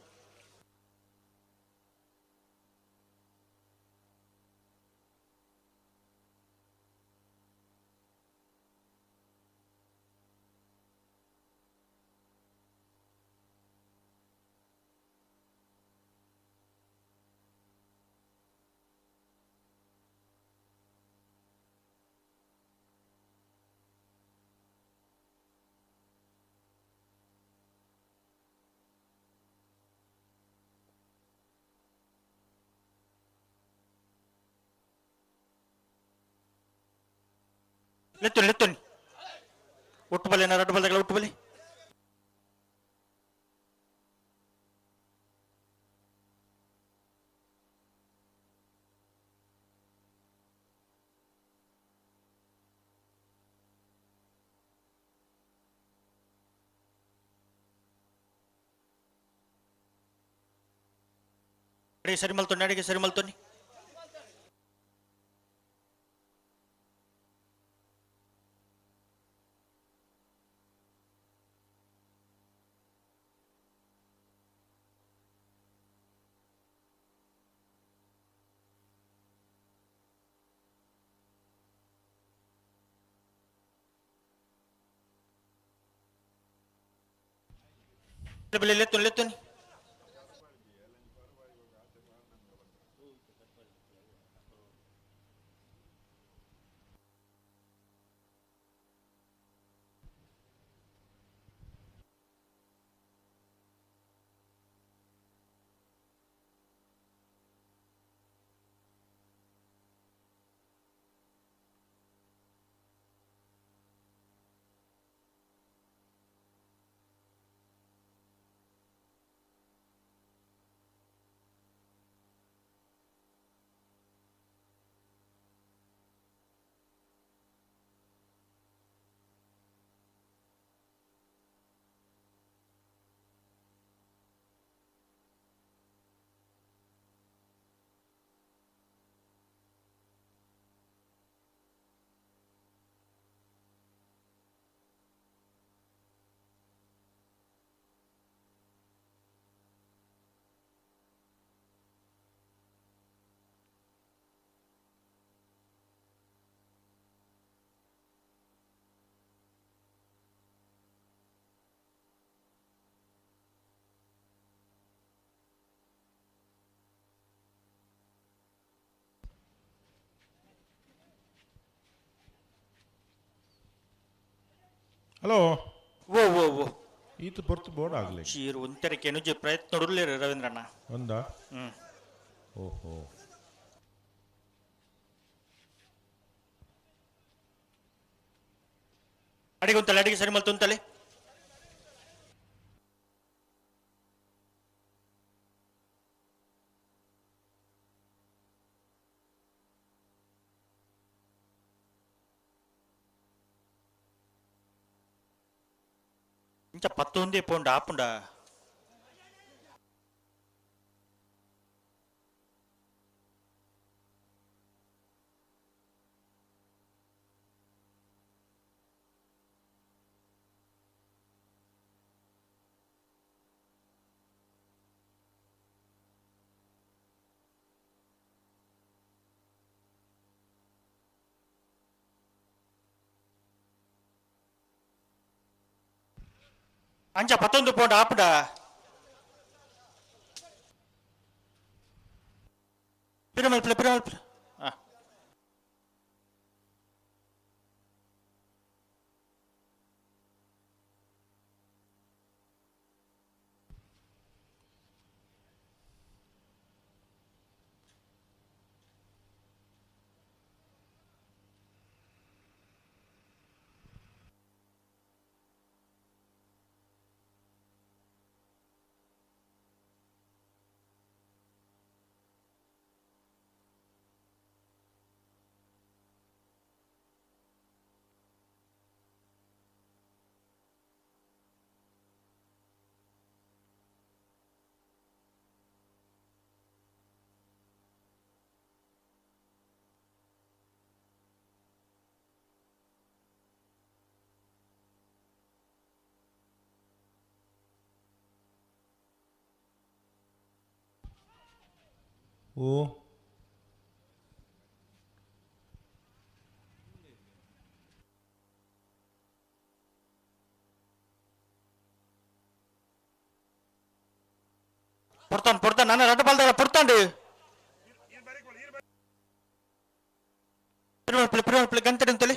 ಲೆತ್ತುನಿ ಲೆತ್ತುನಿ ಒಟ್ಟು ಬಲ್ಲಿ ರಡ್ಡು ಬಲ್ದಗಳ ಒಟ್ಟು ಬಲ್ಲಿ. ಅಡಿಗೆ ಸರಿ ಮಲ್ತೊನ್ನಿ ಅಡಿಗೆ ಸರಿ ಮಲ್ತೊನ್ನಿ. ಲೆತ್ತುನಿ ಲೆತ್ತುನಿ. ಹಲೋ. ಓ ಓ ಓ. ಈತ ಪೊರ್ತು ಬೋರ್ಡ್ ಆಗಲಿ. ಚೀರು ಒಂತೆರಕ್ಕೆ ನುಜ್ಜಿ ಪ್ರಯತ್ನ ಉರ್ಲೇರು ರವೀಂದ್ರಣ್ಣ. ಒಂದ? ಹ್ಮ್. ಓಹೋ. ಅಡಿಗೆ ಉಂತಲೆ, ಅಡಿಗೆ ಸರಿ ಮಲ್ತು ಉಂತಲೆ. ಇಂಚ ಪತ್ತೊಂದೇ ಪೋಂಡ ಆಪುಂಡ. ಅಂಚ ಪತ್ತೊಂದು ಪೋಂಡ ಆಪುಂಡ. ಪಿರಮಲ್ಪಲೆ ಪಿರಮಲ್ಪಲೆ. ಆ ಓ ಪೊರ್ತಾನ್ ಪೊರ್ತಾನ್ ನನ್ನ ರಡ್ಡ ಬಾಲ್ದಾಗ ಪೊರ್ತಾಂಡು. ಪಿರಮಲ್ಪಲೆ ಪಿರಮಲ್ಪಲೆ ಗಂಟೆ ಅಂತಲೆ.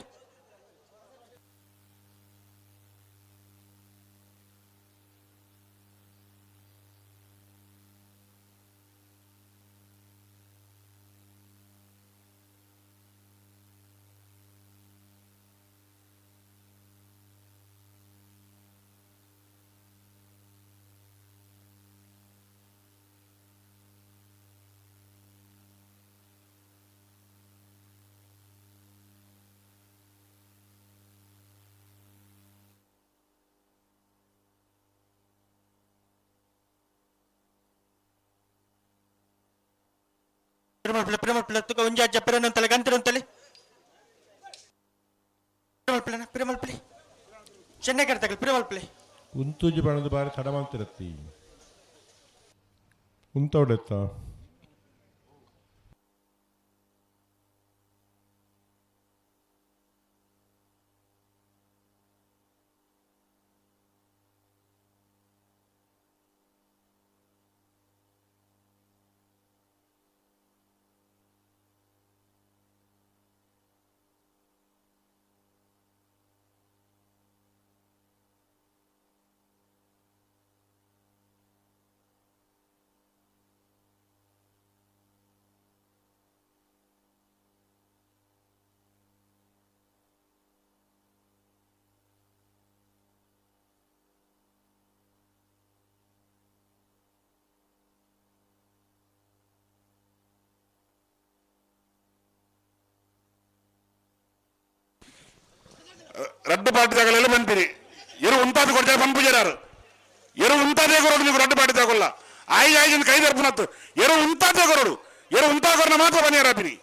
ಪಿರಮಲ್ಪಲೆ ಪಿರಮಲ್ಪಲೆ ತುಕ ಒಂಜಿ ಅಜ್ಜ ಪಿರನಂತಲೆ ಗಂಟೆ ಅಂತಲೆ. ಪಿರಮಲ್ಪಲೆ ಪಿರಮಲ್ಪಲೆ ಚೆನ್ನೈ ಕರ್ತಾಗಲಿ ಪಿರಮಲ್ಪಲೆ. ಉಂತುಜಿ ಬಣ್ಣದ ಬಾರಿ ತಡ ಮಾಡ್ತಿರತ್ತಿ ಉಂತವಡೆತ್ತ. ರಡ್ಡು ಪಾಟಿ ತಗಲೆಲ್ಲ ಬಂತೀರಿ ಎರು ಉಂತಾದ ಕೊಡ್ತಾರೆ ಪಂಪುಜಾರು ಎರು ಉಂತಾದೇ ಕೊರಡು ನೀವು ರಡ್ಡು ಪಾಟಿ ತಗೊಲ್ಲ ಆಯಿ ಆಯ್ಜಿನ ಕೈ ದರ್ಪುನತ್ತು ಎರು ಉಂತಾದೇ ಕೊರಡು ಎರು ಉಂತಾಕೊರನ ಮಾತ್ರ ಬನ್ನಿಯರಾಪಿನಿ.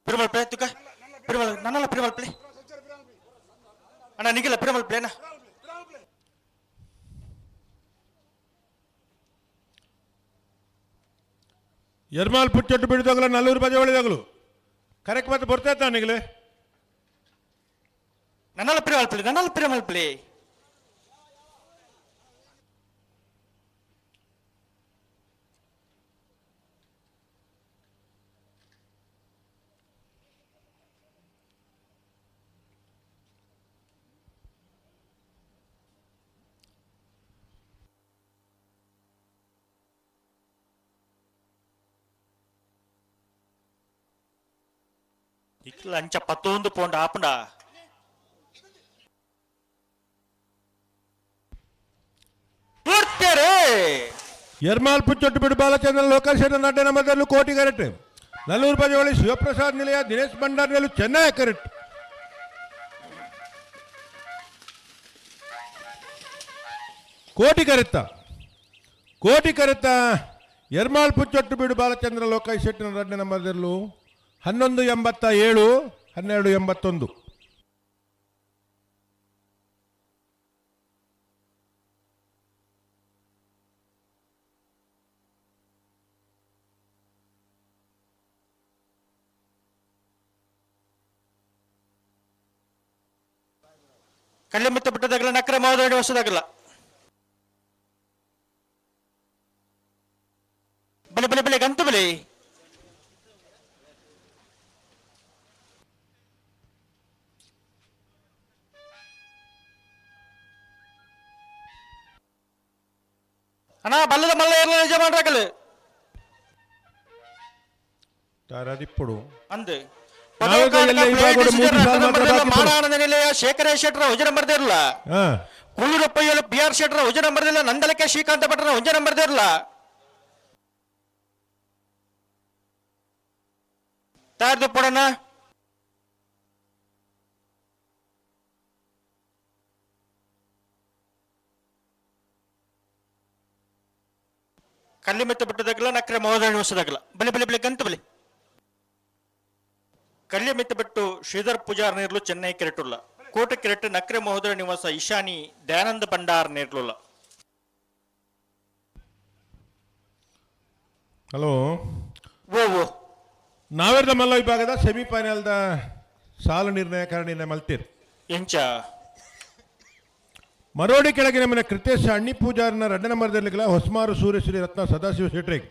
ಪಿರಮಲ್ಪಲೆ ತುಕ ಪಿರಮಲ್ ನನ್ನಲ್ಲ ಪಿರಮಲ್ಪಲೆ ಅಣ್ಣ ನಿಗಿಲ್ಲ ಪಿರಮಲ್ಪಲೆ ಅಣ್ಣ. ಎರ್ಮಾಲ್ ಪುಚ್ಚೊಟ್ಟು ಬಿಡಿದೋಗಲ ನಲ್ಲೂರು ಬಜೆ ಒಳಿದಾಗಲು ಕರೆಕ್ಟ್ ಮತ್ತೆ ಬರ್ತೈತ ನಿಗಲೆ. ನನ್ನಲ್ಲ ಪಿರ ಮಲ್ಪಲಿ, ನನ್ನಲ್ಲ ಪಿರ ಮಲ್ಪಲಿ. ಇಕ್ಲ ಅಂಚ ಪತ್ತೊಂದು ಪೋಂಡ ಆಪುಂಡ. ಪೂರ್ತಿಯರೇ. ಎರ್ಮಾಲ್ ಪುಚ್ಚೊಟ್ಟು ಬಿಡು ಬಾಲಚಂದ್ರ ಲೋಕೇಶ್ವರ ನಡ್ಡೆ ನಮ್ಮದಲ್ಲೂ ಕೋಟಿ ಕರೆಕ್ಟ್. ನಲ್ಲೂರು ಬಜವಳಿ ಶಿವಪ್ರಸಾದ್ ನಿಲಯ ದಿನೇಶ್ ಭಂಡಾರ್ ನೆಲು ಚೆನ್ನೈ ಕರೆಕ್ಟ್. ಕೋಟಿ ಕರೆತ್ತ ಕೋಟಿ ಕರೆತ್ತ ಎರ್ಮಾಲ್ ಪುಚ್ಚೊಟ್ಟು ಬಿಡು ಬಾಲಚಂದ್ರ ಲೋಕೇಶ್ ಶೆಟ್ಟಿನ ರಡ್ಡೆ ನಂಬರ್ದಲ್ಲೂ 11.87 12.81. ಕಳ್ಳಿ ಮಿತ್ತ ಬಿಟ್ಟದಾಗಲ್ಲ, ನಕ್ರೆ ಮಹೋದಯ ವರ್ಷದಾಗಲ್ಲ. ಬಲೆ ಬಲೆ ಬಲೆ ಗಂತು ಬಲೆ. ಅಣ್ಣ ಬಲ್ಲದ ಮಲ್ಲ ಇರಲ್ಲ ಯಜಮಾನ್ರಾಗಲು. ತಾರಾದಿಪ್ಪುಡು ಅಂದು ಮಾಡ ನಿಲಯ ಶೇಖರ ಶೆಟ್ಟರ ಒಂಜೆ ನಂಬರ್ ಇರಲ್ಲ, ಕುಳ್ಳೂರಪ್ಪಯ್ಯಲು ಪಿ ಆರ್ ಶೆಟ್ಟರ ಒಂಜೆ ನಂಬರ್ ಇಲ್ಲ, ನಂದಲಕ್ಕೆ ಶ್ರೀಕಾಂತ ಭಟ್ರ ಒಂಜೆ ನಂಬರ್ ಇರಲ್ಲ. ತಾರ್ದು ಪಡೋಣ. ಕಲ್ಲಿಮೆತ್ತ ಬಿಟ್ಟದಾಗಲ್ಲ, ನಕ್ರೆ ಮಹೋದಯ ನಿವಾಸದಾಗಲ್ಲ. ಬಲೆ ಬಲೆ ಬಲೆ ಗಂತು ಬಲೆ. ಕಲ್ಲಿಮೆತ್ತ ಬಿಟ್ಟು ಶ್ರೀಧರ್ ಪೂಜಾರ್ ನೇರ್ಲು ಚೆನ್ನೈ ಕೆರೆಟುಲ್ಲ. ಕೋಟೆ ಕೆರೆಟ್ ನಕ್ರೆ ಮಹೋದಯ ನಿವಾಸ ಈಶಾನಿ ದಯಾನಂದ ಭಂಡಾರ್ ನೇರ್ಲುಲ್ಲ. ಹಲೋ. ಓ ಓ ನಾವೆರ್ದ ಮಲ್ಲ ವಿಭಾಗದ ಸೆಮಿಫೈನಲ್ದ ಸಾಲು ನಿರ್ಣಯ ನಿರ್ಣಯ ಮಲ್ತೀರ್. ಎಂಚ ಮರೋಡಿ ಕೆಳಗಿನ ಮನೆ ಕೃತೇಶ್ ಅಣ್ಣಿ ಪೂಜಾರನ ರಡ್ಡ ನಂಬರ್ದಲ್ಲಿ ಹೊಸ್ಮಾರು ಸೂರ್ಯಶ್ರೀ ರತ್ನ ಸದಾಶಿವ ಶೆಟ್ರಿಗೆ.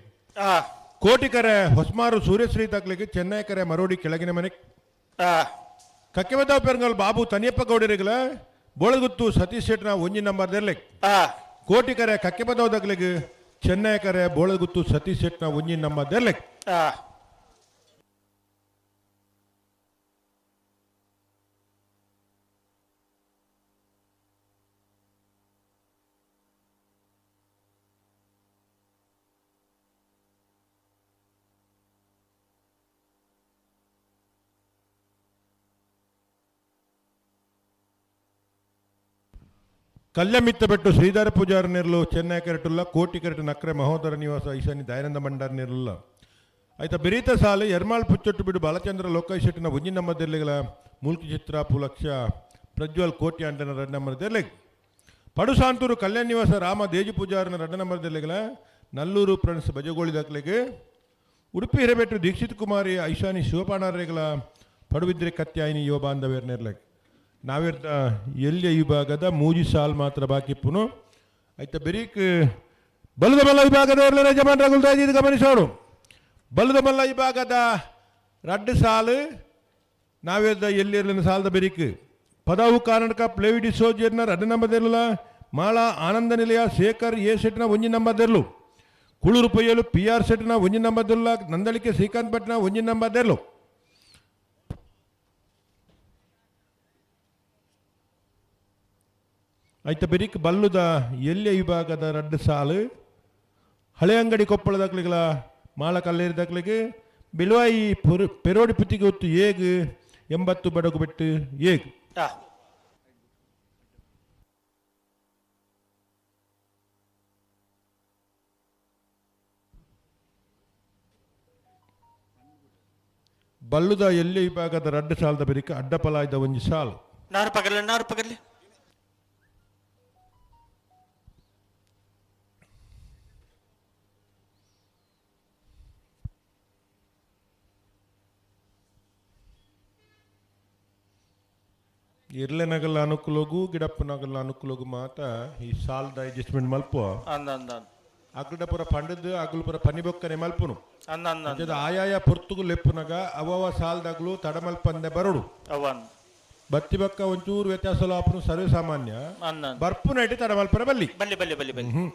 ಕೋಟಿ ಕರೆ ಹೊಸ್ಮಾರು ಸೂರ್ಯಶ್ರೀ ತಕ್ಲಿಗೆ ಚೆನ್ನೈ ಕರೆ ಮರೋಡಿ ಕೆಳಗಿನ ಮನೆ. ಕಕ್ಕೆಮದಾವ್ ಪೆರಂಗಲ್ ಬಾಬು ತನಿಯಪ್ಪ ಗೌಡರಿಗಲ ಬೋಳಗುತ್ತು ಸತೀಶ್ ಶೆಟ್ನ ಒಂಜಿ ನಂಬರ್ ದೆರ್ಲಿಕ್. ಕೋಟಿ ಕರೆ ಕಕ್ಕೆಮದಾವ್ ತಕ್ಲಿಗೆ ಚೆನ್ನೈ ಕರೆ ಬೋಳಗುತ್ತು ಸತೀಶ್ ಶೆಟ್ನ ಒಂಜಿ ನಂಬರ್ ದೆರ್ಲಿಕ್. ಕಲ್ಯಮಿತ್ತ ಬೆಟ್ಟು ಶ್ರೀಧರ ಪೂಜಾರ ನೆರಳು ಚೆನ್ನೈ ಕರೆಟುಲ್ಲ. ಕೋಟಿ ಕರೆಟು ನಕ್ರೆ ಮಹೋದರ ನಿವಾಸ ಈಶಾನಿ ದಯಾನಂದ ಭಂಡಾರ್ ನೆರಳುಲ್ಲ. ಆಯ್ತಾ ಬಿರೀತ ಸಾಲು ಎರ್ಮಾಳ್ ಪುಚ್ಚೊಟ್ಟು ಬಿಡು ಬಾಲಚಂದ್ರ ಲೋಕೇಶ್ ಶೆಟ್ಟಿನ ಒಂಜಿ ನಮ್ಮ ಮೂಲ್ಕಿ ಚಿತ್ರ ಪುಲಕ್ಷ ಪ್ರಜ್ವಲ್ ಕೋಟಿ ಅಂಟನ ರಡ್ಡ ನಂಬರ್ ದೆರ್ಲೆಗ್. ಪಡುಸಾಂತೂರು ಕಲ್ಯಾಣ ನಿವಾಸ ರಾಮ ದೇಜಿ ಪೂಜಾರನ ರಡ್ಡ ನಂಬರ್ ದೆರ್ಲೆಗಲ ನಲ್ಲೂರು ಫ್ರೆಂಡ್ಸ್ ಬಜಗೋಳಿ ದಾಖಲೆಗೆ. ಉಡುಪಿ ಹಿರೇಬೆಟ್ಟು ದೀಕ್ಷಿತ್ ಕುಮಾರಿ ಐಶಾನಿ ಶಿವಪಾಣಾರೇಗಳ ಪಡುಬಿದ್ರೆ ಕತ್ಯಾಯಿನಿ ಯುವ ಬಾಂಧವ್ಯರ ನೆರ್ಲೆಗ್. ನಾವಿರ್ದ ಎಲ್ಲಿಯ ವಿಭಾಗದ ಮೂಜಿ ಸಾಲ್ ಮಾತ್ರ ಬಾಕಿ ಪುನು. ಆಯ್ತಾ ಬೆರೀಕ್ ಬಲದ ಮಲ್ಲ ವಿಭಾಗದ ಯಜಮಾನ್ ರಘುಲ್ ಇದು ಗಮನಿಸೋಡು. ಬಲದ ಮಲ್ಲ ವಿಭಾಗದ ರಡ್ಡು ಸಾಲು ನಾವಿರ್ದ ಎಲ್ಲಿರ್ಲಿನ ಸಾಲದ ಬೆರೀಕ್ ಪದವು ಕಾರಣಕ ಪ್ಲೇವಿಡಿ ಸೋಜಿಯರ್ನ ರಡ್ಡು ನಂಬರ್ ಮಾಳಾ ಆನಂದ ನಿಲಯ ಶೇಖರ್ ಎ ಸೆಟ್ನ ಒಂಜಿ ನಂಬರ್ ಕುಳೂರು ಪೊಯ್ಯಲು ಪಿ ಆರ್ ಸೆಟ್ನ ಒಂಜಿ ನಂಬರ್ ನಂದಳಿಕೆ ಶ್ರೀಕಾಂತ್ ಭಟ್ನ ಒಂಜಿ ನಂಬರ್. ಐತ ಬೆರಿಕ್ ಬಲ್ಲುದ ಎಲ್ಲಿಯ ವಿಭಾಗದ ರಡ್ಡು ಸಾಲು ಹಳೆ ಅಂಗಡಿ ಕೊಪ್ಪಳ ದಾಖಲೆಗಳ ಮಾಳ ಕಲ್ಲೇರಿ ದಾಖಲೆಗೆ ಬಿಳುವಾಯಿ ಪೆರೋಡಿ ಪುತ್ತಿಗೆ ಹೊತ್ತು ಏಗ್ 80 ಬಡಗು ಬಿಟ್ಟು ಏಗ್. ಬಲ್ಲುದ ಎಲ್ಲಿ ವಿಭಾಗದ ರಡ್ಡು ಸಾಲದ ಬೆರಿಕ ಅಡ್ಡಪಲಾಯ್ದ ಒಂಜಿ ಸಾಲು. ನಾರು ಪಗರ್ಲಿ ನಾರು ಪಗರ್ಲಿ. ಇರ್ಲೆನಗಲ್ಲ ಅನುಕೂಲಗು ಗಿಡಪ್ಪನಗಲ್ಲ ಅನುಕೂಲಗು ಮಾತ ಈ ಸಾಲ್ದ ಅಡ್ಜಸ್ಟ್ಮೆಂಟ್ ಮಲ್ಪುವ. ಅಂದ ಅಂದ. ಅಗ್ಲಡ ಪೂರ ಪಂಡದ್ ಅಗ್ಲು ಪೂರ ಪನಿ ಬೊಕ್ಕನೆ ಮಲ್ಪುನು. ಅಂದ ಅಂದ. ಅಂಚದ ಆಯಾಯ ಪೊರ್ತುಗು ಲೆಪ್ಪುನಗ ಅವವ ಸಾಲ್ದಗ್ಲು ತಡಮಲ್ಪಂದೆ ಬರಡು. ಅವನ್ ಬತ್ತಿ ಬಕ್ಕ ಒಂಚೂರು ವ್ಯತ್ಯಾಸ ಆಪುನು ಸರ್ವೇ ಸಾಮಾನ್ಯ. ಅಂದ. ಬರ್ಪುನೈಟ್ ತಡಮಲ್ಪರ ಬಲ್ಲಿ. ಬಲ್ಲಿ ಬಲ್ಲಿ ಬಲ್ಲಿ ಬಲ್ಲಿ.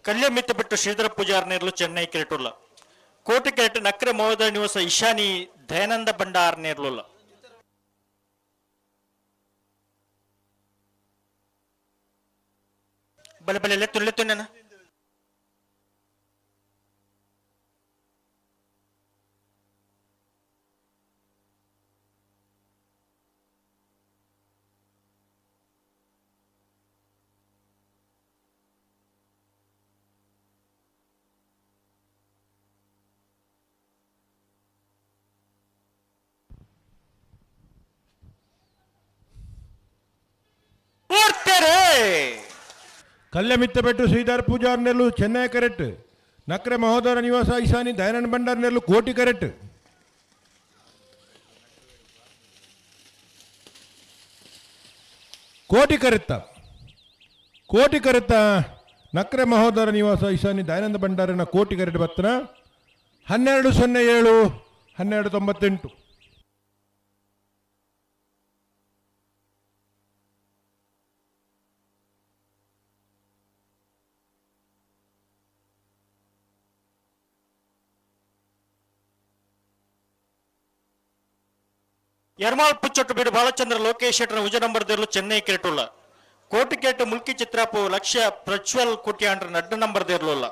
ಕಲ್ಯಮಿತ್ತ ಬಿಟ್ಟು ಶ್ರೀಧರ ಪೂಜಾರ್ ನೇರ್ಲು ಚೆನ್ನೈ ಕೆರೆಟುಲ್ಲ. ಕೋಟಿ ಕೆರೆಟ್ ನಕ್ರೆ ಮಹೋದಯ ನಿವಾಸ ಇಶಾನಿ ದಯಾನಂದ ಭಂಡಾರ್ ನೇರ್ಲುಲ್ಲ. ಬಲೆ ಬಲೆ ಲೆತ್ತು ಲೆತ್ತು ನೆನ. ಕಲ್ಯಮಿತ್ತಬೆಟ್ಟು ಶ್ರೀಧರ್ ಪೂಜಾರ್ ನೆಲ್ಲು ಚೆನ್ನೈ ಕರೆಕ್ಟ್. ನಕ್ರೆ ಮಹೋದರ ನಿವಾಸ ಈಶಾನಿ ದಯಾನಂದ ಭಂಡಾರ್ ನೆಲ್ಲು ಕೋಟಿ ಕರೆಕ್ಟ್. ಕೋಟಿ ಕರೆತ್ತ ಕೋಟಿ ಕರೆತ್ತ ನಕ್ರೆ ಮಹೋದರ ನಿವಾಸ ಈಶಾನಿ ದಯಾನಂದ ಭಂಡಾರನ ಕೋಟಿ ಕರೆಟ್ ಬತ್ತನ 12.07 12.98. ಎರ್ಮಾಳ್ ಪುಚ್ಚೊಟ್ಟು ಬೀಡು ಬಾಲಚಂದ್ರ ಲೋಕೇಶ್ ಶೆಟ್ಟರ್ ಉಜ ನಂಬರ್ ದೇರ್ಲು ಚೆನ್ನೈ ಕೆರೆಟುಲ್ಲ. ಕೋಟಿ ಕೇಟು ಮುಲ್ಕಿ ಚಿತ್ರಾಪು ಲಕ್ಷ್ಯ ಪ್ರಜ್ವಲ್ ಕೋಟ್ಯಾಂಡ್ರ ನಡ್ಡ ನಂಬರ್ ದೇರ್ಲುಲ್ಲ.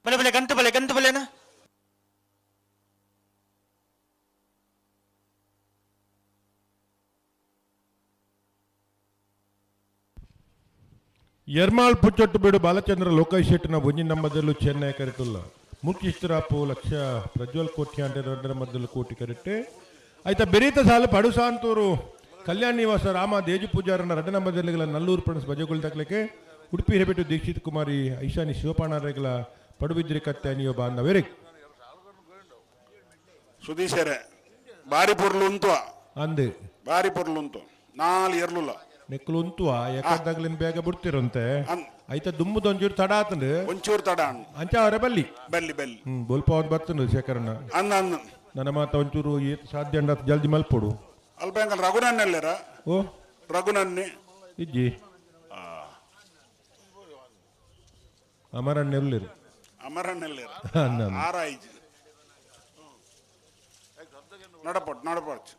ಬಲೆ ಬಲೆ ಗಂಟು ಬಲೆ ಗಂಟು ಬಲೆನಾ. ಎರ್ಮಾಳ್ ಪುಚ್ಚೊಟ್ಟು ಬೀಡು ಬಾಲಚಂದ್ರ ಲೋಕೇಶ್ ಶೆಟ್ಟಿನ ಒಂಜಿ ನಂಬದಲ್ಲೂ ಚೆನ್ನೈ ಕರೆಟುಲ್ಲ. ಮುಲ್ಕಿ ಚಿತ್ರಾಪು ಲಕ್ಷ್ಯ ಪ್ರಜ್ವಲ್ ಕೋಟ್ಯಾಂಡ ಎರಡರ ಮದ್ದಲು ಕೋಟಿ ಕರೆಕ್ಟ್. ಆಯ್ತಾ ಬೆರೀತ ಸಾಲು ಪಡುಸಾಂತೂರು ಕಲ್ಯಾಣ ನಿವಾಸ ರಾಮ ದೇಜು ಪೂಜಾರನ ರಡ್ಡ ನಂಬದಲ್ಲಿಗಳ ನಲ್ಲೂರು ಪ್ರಣಸ್ ಬಜಗುಲ್ ತಕ್ಲಿಕ್ಕೆ ಉಡುಪಿ ಹಿರೇಬೆಟ್ಟು ದೀಕ್ಷಿತ್ ಕುಮಾರಿ ಐಶಾನಿ ಶಿವಪಾಣರೇಗಳ ಪಡುಬಿದ್ರಿ ಕತ್ಯಾನಿಯೋ ಬಾಂಧವೇರಿ. ಸುದೀಶರೇ ಬಾರಿ ಪೊರ್ಲು ಉಂತುವ. ಅಂದು ಬಾರಿ ಪೊರ್ಲು ಉಂತು ನಾಲ್ ಎರ್ಲುಲ್ಲ. ನೆಕ್ಕಲು ಉಂತುವ ಯಾಕಂದಾಗ್ಲಿನ್ ಬೇಗ ಬಿಡ್ತಿರಂತೆ. ಐತ ದುಮ್ಮದ ಒಂಚೂರು ತಡ ಆತಂದು. ಒಂಚೂರು ತಡ. ಅಂಚ ಅವರೇ ಬಲ್ಲಿ ಬಲ್ಲಿ ಬಲ್ಲಿ. ಬೊಲ್ಪ ಅವ್ರು ಬರ್ತಂಡು ಶೇಖರಣ್ಣ. ಅಂದ ಅಂದ. ನನ್ನ ಮಾತ ಒಂಚೂರು ಏತ್ ಸಾಧ್ಯ ಅಂಡ ಜಲ್ದಿ ಮಲ್ಪೊಡು. ಅಲ್ಪ ಎಂಕಲ್ ರಘುನನ್ನೆಲ್ಲೇರ? ಓ ರಘುನನ್ನಿ ಇಜ್ಜಿ ಅಮರಣ್ಣ ಎಲ್ಲಿರು? ಅಮರಣ್ಣೆಲ್ಲೇರ ಆರಾಯ್ಜಿ ನಡಪಟ್ಟು ನಡಪಟ್ಟು.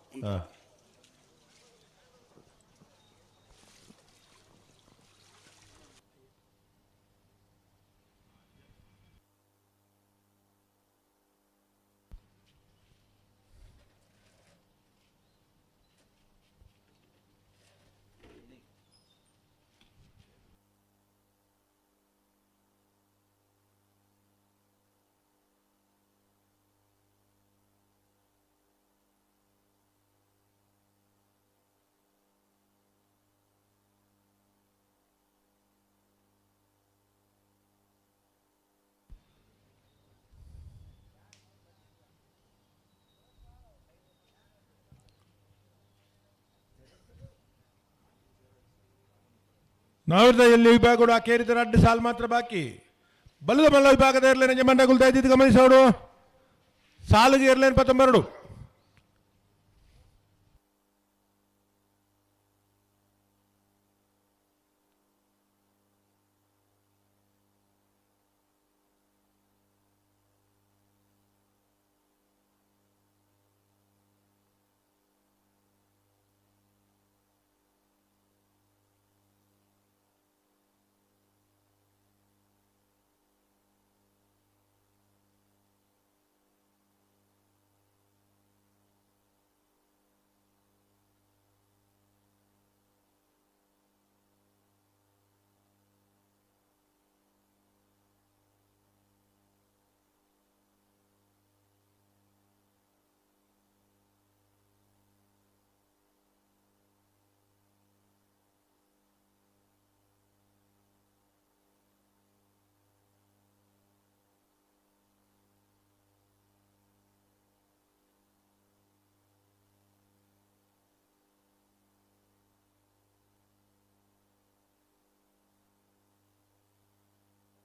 ನಾವಿರ್ದ ಎಲ್ಲಿ ವಿಭಾಗ ಕೇರಿದ ಅಡ್ಡ ಸಾಲ್ ಮಾತ್ರ ಬಾಕಿ. ಬಲ್ಲದ ಮಲ್ಲ ವಿಭಾಗದ ಇರಲಿ ಮಂಡಗುಲ್ತಾ ಇದ್ದಿದ್ದು ಗಮನಿಸೋಡು. ಸಾಲಿಗೆ ಏರ್ಲೈನ್ ಪತ್ತೊಂಬೆರಡು.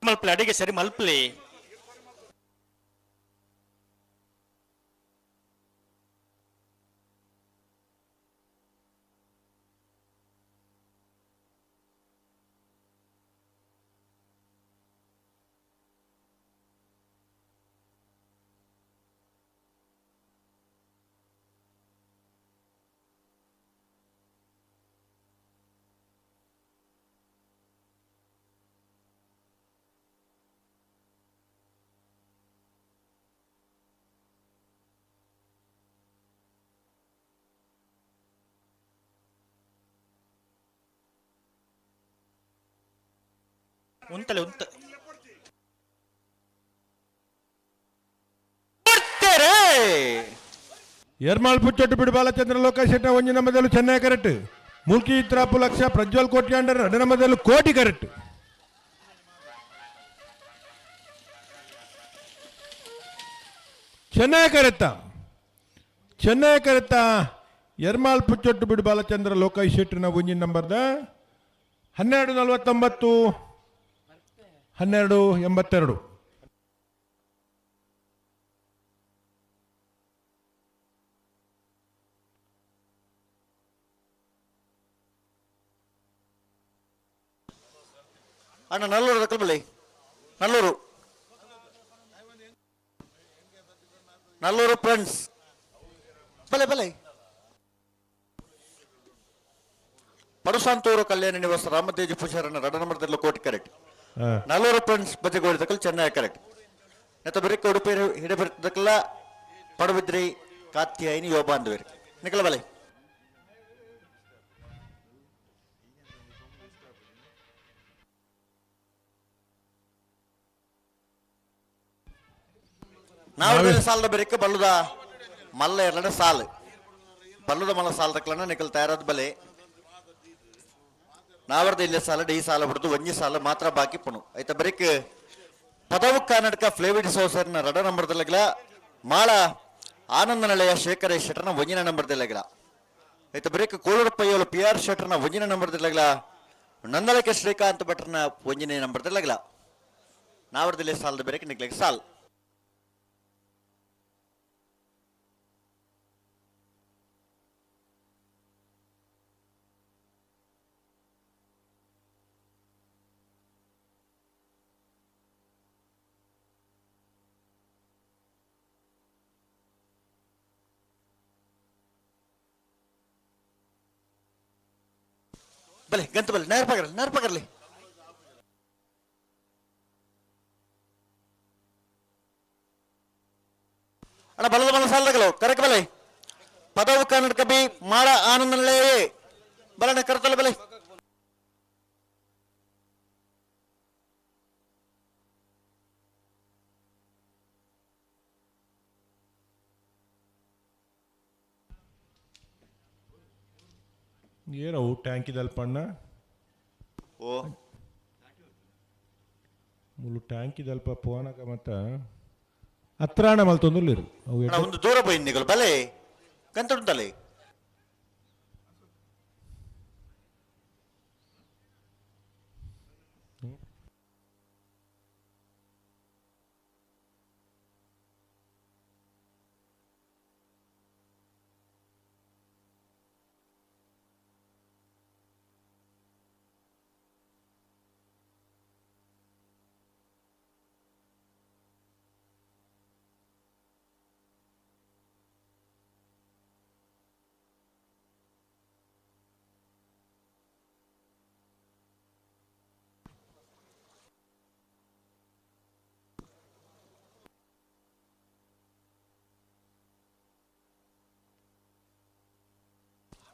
ಮಲ್ಪಲೆ ಅಡಿಗೆ ಸರಿ ಮಲ್ಪಲಿ. ಉಂತಲೆ ಉಂತ ಎರ್ಮಾಳ್ ಪುಚ್ಚೊಟ್ಟು ಬಿಡು ಬಾಲಚಂದ್ರ ಲೋಕೇಶ್ ಶೆಟ್ಟ ಒಂಜಿ ನಮ್ಮದಲ್ಲೂ ಚೆನ್ನೈ ಕರೆಕ್ಟ್. ಮುಲ್ಕಿ ಇತ್ರಾಪು ಲಕ್ಷ ಪ್ರಜ್ವಲ್ ಕೋಟಿ ಅಂಡರ್ ಎರಡು ನಮ್ಮದಲ್ಲೂ ಕೋಟಿ ಕರೆಕ್ಟ್. ಚೆನ್ನೈ ಕರೆತ್ತ ಚೆನ್ನೈ ಕರೆತ್ತ ಎರ್ಮಾಳ್ ಪುಚ್ಚೊಟ್ಟು ಬಿಡು ಬಾಲಚಂದ್ರ ಲೋಕೇಶ್ ಶೆಟ್ಟಿನ ಒಂಜಿ ನಂಬರ್ದ 12:49 12:82. ಅಣ್ಣ ನಲ್ಲೂರು ದಕ್ಕಲ್ಬಲ್ಲಿ ನಲ್ಲೂರು ನಲ್ಲೂರು ಫ್ರೆಂಡ್ಸ್ ಬಲೆ ಬಲೆ. ಪಡುಸಾಂತೂರು ಕಲ್ಯಾಣ ನಿವಾಸ ರಾಮತೇಜ ಪೂಜಾರನ್ನ ರಡ ನಂಬರ್ದಲ್ಲಿ ಕೋಟಿ ಕರೆಕ್ಟ್. ನಲ್ಲೂರು ಫ್ರೆಂಡ್ಸ್ ಬಜೆಗೋಡಿ ದಕ್ಕಲ್ ಚೆನ್ನೈ ಕರೆಕ್ಟ್. ನೆತ್ತ ಬೆರಿಕ ಉಡುಪಿ ಹಿಡಬಿರ್ತದಕ್ಕಲ್ಲ ಪಡುಬಿದ್ರಿ ಕಾತ್ಯಾಯಿನಿ ಯೋಬ ಅಂದುವೇರಿ ನಿಕಲ ಬಲೆ. ನಾವು ಸಾಲದ ಬೆರಿಕ ಬಲ್ಲುದ ಮಲ್ಲ ಎರಡ ಸಾಲು ಬಲ್ಲುದ ಮಲ್ಲ ಸಾಲ ತಕ್ಕಲನ ನಿಕಲ್ ತಯಾರಾದ ಬಲೆ. ನಾವರ್ದ ಇಲ್ಲ ಸಾಲ ಡಿ ಸಾಲ ಬಿಡ್ದು ಒಂಜಿ ಸಾಲ ಮಾತ್ರ ಬಾಕಿ ಪುಣು ಆಯ್ತಾ. ಬರೀಕ್ ಪದವು ಕರ್ನಾಟಕ ಫ್ಲೇವಿಡ್ ಸೋಸರ್ನ ರಡ ನಂಬರ್ದಲ್ಲಗಿಲ ಮಾಳ ಆನಂದ ನಳೆಯ ಶೇಖರ ಶೆಟ್ಟರ್ನ ಒಂಜಿನ ನಂಬರ್ದಲ್ಲಗಿಲ ಆಯ್ತಾ. ಬರೀಕ್ ಕೋಳೂರು ಪಯ್ಯೋಲು ಪಿ ಆರ್ ಶೆಟ್ಟರ್ನ ಒಂಜಿನ ನಂಬರ್ದಲ್ಲಗಿಲ ನಂದಲಕ್ಕೆ ಶ್ರೀಕಾಂತ್ ಭಟ್ರನ ಒಂಜಿನ ನಂಬರ್ದಲ್ಲಗಿಲ ನಾವರ್ದಲ್ಲಿ ಸಾಲದ ಬೇರೆ ನಿಕ್ಲಿಕ್ಕೆ ಸಾಲ್. ಬಲೆ ಗಂತ ಬಲೆ ನೇರ ಪಗರ್ಲಿ ನೇರ ಪಗರ್ಲಿ. ಅಣ್ಣ ಬಲದ ಬಲ ಸಾಲದಗಲು ಕರೆಕ್ ಬಲೆ ಪದವು ಕನ್ನಡ ಬಿ ಮಾಡ ಆನಂದನಲ್ಲೇ ಬಲನ ಕರ್ತಲ ಬಲೆ. ಏನವು ಟ್ಯಾಂಕಿದಲ್ಪಣ್ಣ? ಓ ಮುಳ್ಳು ಟ್ಯಾಂಕಿದಲ್ಪ ಪೋನಕ ಮತ್ತ ಅತ್ರಾಣ ಮಲ್ತೊಂದುಲ್ಲಿರು ಅವು. ಅಣ್ಣ ಒಂದು ದೂರ ಪೋಯಿನ್ ಬಲೆ ಕಂತುಂಟಲೆ.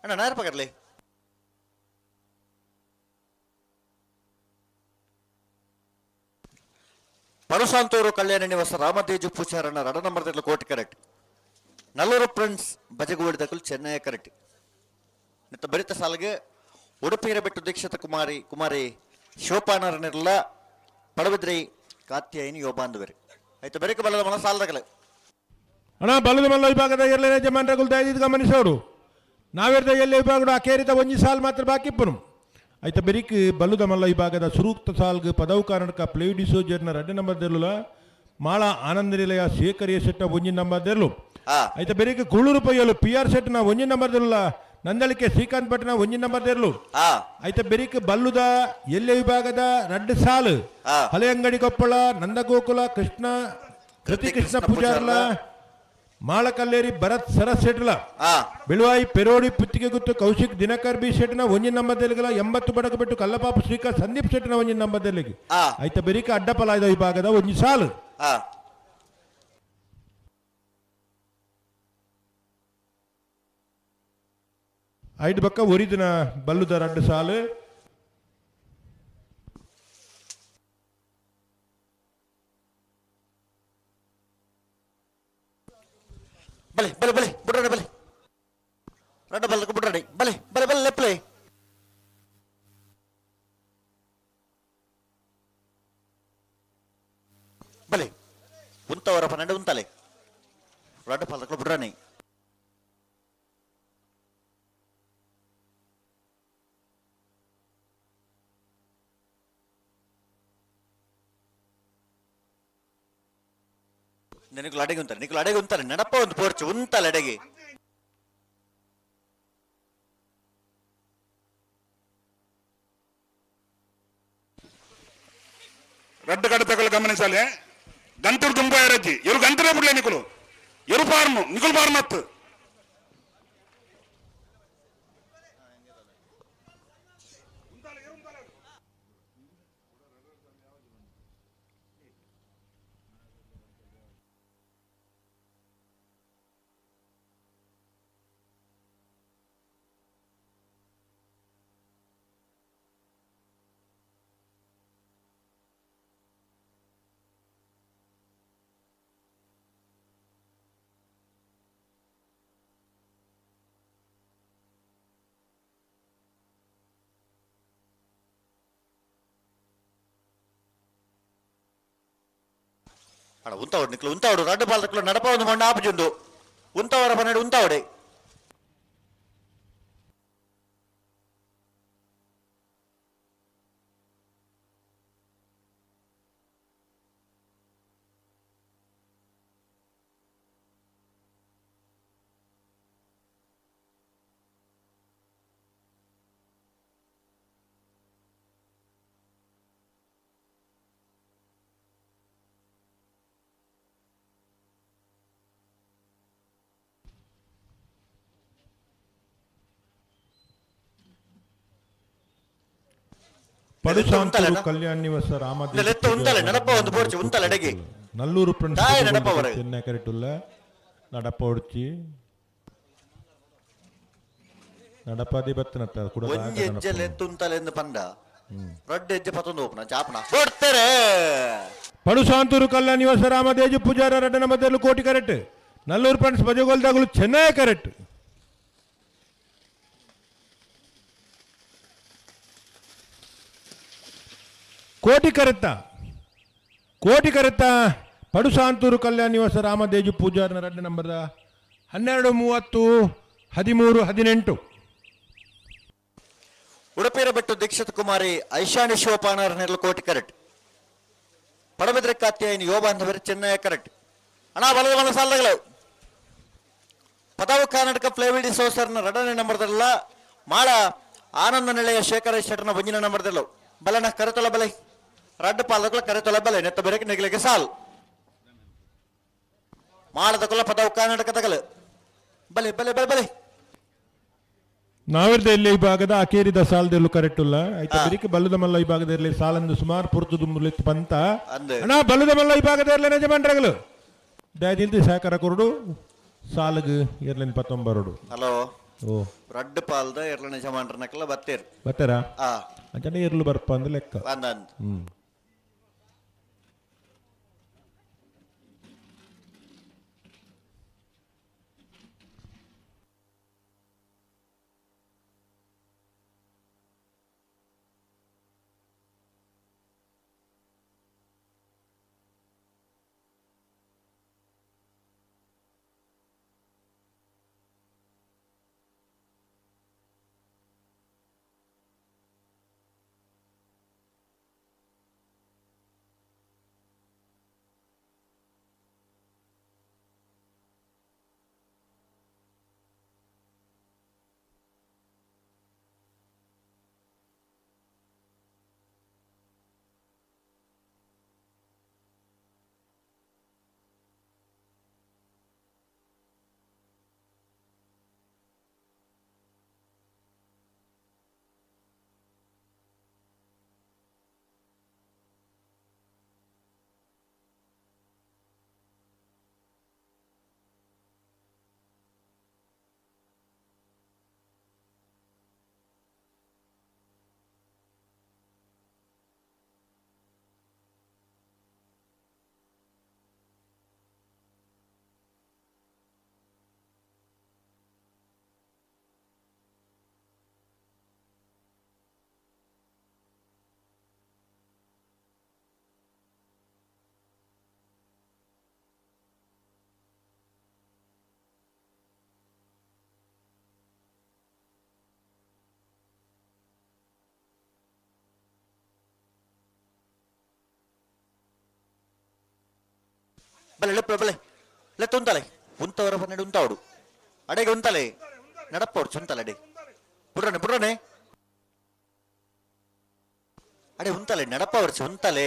ಅಣ್ಣ ನಾಯರ್ ಪಕಡ್ಲಿ. ಪರುಶಾಂತೂರು ಕಲ್ಯಾಣ ನಿವಾಸ ರಾಮತೇಜು ಪೂಜಾರಣ್ಣ ರಡ ನಂಬರ್ ದಕ್ಲು ಕೋಟಿ ಕರೆಕ್ಟ್. ನಲ್ಲೂರು ಫ್ರೆಂಡ್ಸ್ ಬಜಗುವಡಿ ದಕ್ಕಲು ಚೆನ್ನಯ್ಯ ಕರೆಕ್ಟ್. ನಿತ್ತ ಬರಿತ ಸಾಲಿಗೆ ಉಡುಪಿಯರ ಬೆಟ್ಟು ದೀಕ್ಷಿತ ಕುಮಾರಿ ಕುಮಾರಿ ಶಿವಪಾನರನಿರಲ್ಲ ಪಡಬಿದ್ರಿ ಕಾತ್ಯಾಯಿನಿ ಯೋಬಾಂಧುವರಿ. ಆಯ್ತು ಬೆರಕೆ ಬಲದ ಮನ ಸಾಲದಗಲೆ. ಅಣ್ಣ ಬಲದ ಮಲ್ಲ ವಿಭಾಗದ ಎರಡನೇ ಯಜಮಾನರಗುಲ್ ದಯದಿದ್ದು ಗಮನಿಸೋಡು. ನಾವೆರ್ದ ಎಲ್ಲೆ ವಿಭಾಗಡು ಅಕೇರಿತ ಒಂಜಿ ಸಾಲ್ ಮಾತ್ರ ಬಾಕಿ ಇಪ್ಪನು. ಐತ ಬೆರಿಕ್ ಬಲ್ಲುದ ಮಲ್ಲ ವಿಭಾಗದ ಸುರೂಕ್ತ ಸಾಲ್ಗ್ ಪದವು ಕಾರಣಕ ಪ್ಲೇವ್ ಡಿಸೋಜರ್ನ ರಡ್ಡು ನಂಬರ್ ದೆರ್ಲುಲ ಮಾಳ ಆನಂದ ನಿಲಯ ಶೇಖರಿಯ ಸೆಟ್ಟ ಒಂಜಿ ನಂಬರ್ ದೆರ್ಲು. ಐತ ಬೆರಿಕ್ ಕುಳ್ಳೂರು ಪೈಯಲು ಪಿ ಆರ್ ಸೆಟ್ನ ಒಂಜಿ ನಂಬರ್ ದೆರ್ಲುಲ ನಂದಳಿಕೆ ಶ್ರೀಕಾಂತ್ ಭಟ್ನ ಒಂಜಿ ನಂಬರ್ ದೆರ್ಲು. ಐತ ಬೆರಿಕ್ ಬಲ್ಲುದ ಎಲ್ಲೆ ವಿಭಾಗದ ರಡ್ಡು ಸಾಲು ಹಳೆಯಂಗಡಿ ಕೊಪ್ಪಳ ನಂದಗೋಕುಲ ಕೃಷ್ಣ ಕೃತಿ ಕೃಷ್ಣ ಪೂಜಾರ್ಲ ಮಾಳಕಲ್ಲೇರಿ ಭರತ್ ಸರಸ್ ಶೆಟ್ಲ ಬೆಳುವಾಯಿ ಪೆರೋಡಿ ಪುತ್ತಿಗೆ ಗುತ್ತು ಕೌಶಿಕ್ ದಿನಕರ್ ಬಿ ಶೆಟ್ನ ಒಂಜಿ ನಂಬರ್ ದೆಲುಗಲ 80 ಬಡಕ ಬಿಟ್ಟು ಕಲ್ಲಪಾಪು ಶ್ರೀಕಾ ಸಂದೀಪ್ ಶೆಟ್ನ ಒಂಜಿ ನಂಬರ್ ದೆಲುಗು. ಐತ ಬೆರಿಕ ಅಡ್ಡಪಲಾಯದ ವಿಭಾಗದ ಒಂಜಿ ಸಾಲು. ಐದು ಬಕ್ಕ ಒರಿದಿನ ಬಲ್ಲುದ ರಡ್ಡು ಸಾಲು. ಬಲೆ ಬಲೆ ಬಲೆ ಬುಡ್ರಡೆ ಬಲೆ ರಡ್ಡ ಬಲ್ಲಕ್ಕೆ ಬುಡ್ರಡೆ ಬಲೆ ಬಲೆ ಬಲೆ ಲೆಪ್ಲೆ ಬಲೆ ಉಂತವರ ಪನ್ನೆಂಡು ಉಂತಲೆ ರಡ್ಡ ಪಲ್ಲಕ್ಕೆ ಬುಡ್ರನೆ. ನಿನಗೆ ಅಡೆಗೆ ಉಂತಾರೆ ನಿಕುಲು ಅಡೆಗೆ ಉಂತಾರೆ ನಡಪ ಒಂದು ಪೋರ್ಚು ಉಂತಲ್ಲ ಅಡೆಗೆ. ರಡ್ಡು ಕಡತಗಳು ಗಮನಿಸಲೆ ಗಂತರು ತುಂಬ ರಜ್ಜಿ ಎರು ಗಂತರೇ ಬಿಡ್ಲೆ ನಿಕುಲು ಎರು ಪಾರ್ನು ನಿಕುಲು ಪಾರ್ನತ್ತು. ಅಡ ಉಂತಾವಡು ನಿಕ್ಲು ಉಂತಾವಡು ರಡ್ಡು ಬಾಲ್ದಕ್ಲು ನಡಪ ಒಂದು ಮಣ್ಣು ಆಪುಜುಂಡು ಉಂತವರ ಪನ್ನಡು ಉಂತಾವಡೆ. ಪಡುಶಾಂತೂರು ಕಲ್ಯಾಣ ನಿವಾಸ ರಾಮ ನಲ್ಲೂರು ಚೆನ್ನೈ ಕರೆಟುಲ್ಲ ನಡಪ ಉಡ್ಚಿ ನಡಪಾದಿ ಬತ್ತನತ್ತ ಕೂಡ ಒಂಜಿ ಹೆಜ್ಜೆ ಲೆತ್ತು ಎಂದು ಪಂಡ ರಡ್ಡು ಹೆಜ್ಜೆ ಪತ್ತೊಂದು ಓಪನ ಚಾಪನ ಕೊಡ್ತಾರೆ. ಪಡುಶಾಂತೂರು ಕಲ್ಯಾಣ ನಿವಾಸ ರಾಮದೇಜು ಪೂಜಾರ ರಡ್ಡನ ಮಧ್ಯದಲ್ಲಿ ಕೋಟಿ ಕರೆಕ್ಟ್. ನಲ್ಲೂರು ಫ್ರೆಂಡ್ಸ್ ಬಜಗೋಲ್ದಾಗಲು ಚೆನ್ನೈ ಕರೆಕ್ಟ್. ಕೋಟಿ ಕರೆತ್ತ ಕೋಟಿ ಕರೆತ್ತ ಪಡುಸಾಂತೂರು ಕಲ್ಯಾಣ ನಿವಾಸ ರಾಮದೇಜು ಪೂಜಾರನ ರಡ್ಡು ನಂಬರ್ದ 12 30 13 18. ಉಡುಪಿರ ಬೆಟ್ಟು ದೀಕ್ಷಿತ್ ಕುಮಾರಿ ಐಶಾನಿ ಶಿವಪಾನರ ನೆರಳು ಕೋಟಿ ಕರೆಕ್ಟ್. ಪಡಬಿದ್ರೆ ಕಾತ್ಯಾಯಿನಿ ಯೋಬಾಂಧವರು ಚೆನ್ನಯ್ಯ ಕರೆಕ್ಟ್. ಅಣ್ಣ ಬಲದ ಬಲ ಸಾಲಗಳು ಪದವು ಕರ್ನಾಟಕ ಪ್ಲೇವಿಡಿ ಸೋಸರ್ನ ರಡನೆ ನಂಬರ್ದಲ್ಲ ಮಾಳ ಆನಂದ ನಿಲಯ ಶೇಖರ ಶೆಟ್ಟನ ಬಂಜಿನ ನಂಬರ್ದಲ್ಲ ಬಲನ ಕರೆತೊಲ ಬಲೆ ರಡ್ಡು ಪಾಲಕುಲ ಕರೆತೊಲ ಬಲೆ ನೆತ್ತ ಬೆರಕೆ ನೆಗಲಿಗೆ ಸಾಲ್ ಮಾಳದ ಕುಲ ಪದವು ಕರ್ನಾಟಕ ತಗಲು ಬಲೆ ಬಲೆ ಬಲೆ ಬಲೆ. ನಾವಿರ್ದ ಇಲ್ಲಿ ವಿಭಾಗದ ಅಕೇರಿದ ಸಾಲದಲ್ಲೂ ಕರೆಕ್ಟ್ ಉಲ್ಲ ಆಯ್ತಾ ಬೆರಿಕೆ ಬಲ್ಲದ ಮಲ್ಲ ವಿಭಾಗದ ಇರಲಿ ಸಾಲಂದು ಸುಮಾರು ಪುರ್ತು ದುಂಬುಲಿತ್ತು ಪಂತ ಅಣ್ಣ ಬಲ್ಲದ ಮಲ್ಲ ವಿಭಾಗದ ಇರಲಿ ಯಜಮಾನ್ರಗಳು ದಯದಿಲ್ದಿ ಸಹಕಾರ ಕೊರಡು ಸಾಲಗ್ ಇರ್ಲಿನ್ ಪತ್ತೊಂಬರಡು. ಹಲೋ. ಓ. ರಡ್ಡ್ ಪಾಲ್ದ ಎರ್ಲನ ಯಜಮಾನ್ರನಕಲ್ಲ ಬತ್ತೇರು. ಬತ್ತೇರಾ? ಆ. ಅಂಚನೆ ಎರ್ಲು ಬರ್ಪ ಅಂದ್ ಲೆಕ್ಕ. ಅಂದ್. ಬಲೆ ಲೆಪ್ಪು ಬಲೆ ಲೆತ್ತ ಉಂತಲೆ ಉಂತವರ ಪನ್ನೆಡು ಉಂತಾವಡು ಅಡೆಗೆ ಉಂತಲೆ ನಡಪ್ಪೋಡು ಚುಂತಲೆ ಅಡೆ ಬುಡ್ರನೆ ಬುಡ್ರನೆ ಅಡೆ ಉಂತಲೆ ನಡಪ್ಪವರ್ಚಿ ಉಂತಲೆ.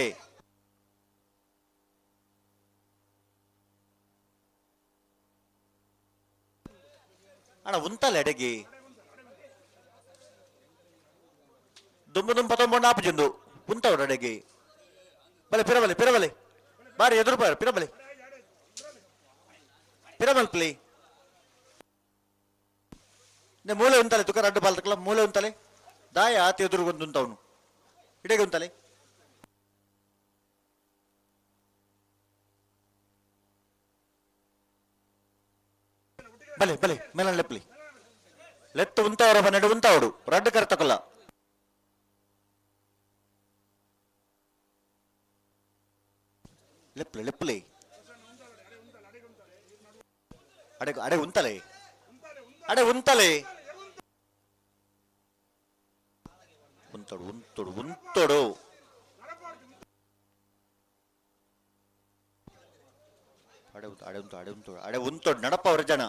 ಅಣ್ಣ ಉಂತಲೆ ಅಡೆಗೆ ದುಂಬು ದುಂಬ ತೊಂಬೊಂಡು ಆಪುಜುಂದು ಉಂತವಡು ಅಡೆಗೆ. ಬಲೆ ಪಿರಬಲೆ ಪಿರಬಲೆ ಬಾರಿ ಎದುರು ಬಾರಿ ಪಿರಬಲೆ ಪಿರಮಲ್ಪಲಿ ನೆ ಮೂಲೆ ಉಂತಲೆ ತುಕ ರಡ್ಡು ಬಾಲ್ತಕಲ ಮೂಲೆ ಉಂತಲೆ ದಾಯ ಆತಿ ಎದುರುಗೊಂದು ಉಂತವನು ಇಡೆಗೆ ಉಂತಲೆ. ಬಲೆ ಬಲೆ ಮೇಲನ್ ಲೆಪ್ಲಿ ಲೆತ್ತು ಉಂತವರ ಬನ್ನೆಡು ಉಂತಾವಡು ರಡ್ಡು ಕರ್ತಕಲ್ಲ. ಲೆಪ್ಲೆ ಲೆಪ್ಲೆ ಅಡೆ ಅಡೆ ಉಂತಲೆ ಅಡೆ ಉಂತಲೆ ಉಂತಡು ಉಂತಡು ಉಂತಡು. ಅಡೆ ಉಂತು ಅಡೆ ಉಂತು ಅಡೆ ಉಂತಡು ಅಡೆ ಉಂತಡು ನಡಪ್ಪ ಅವ್ರ ಜನ.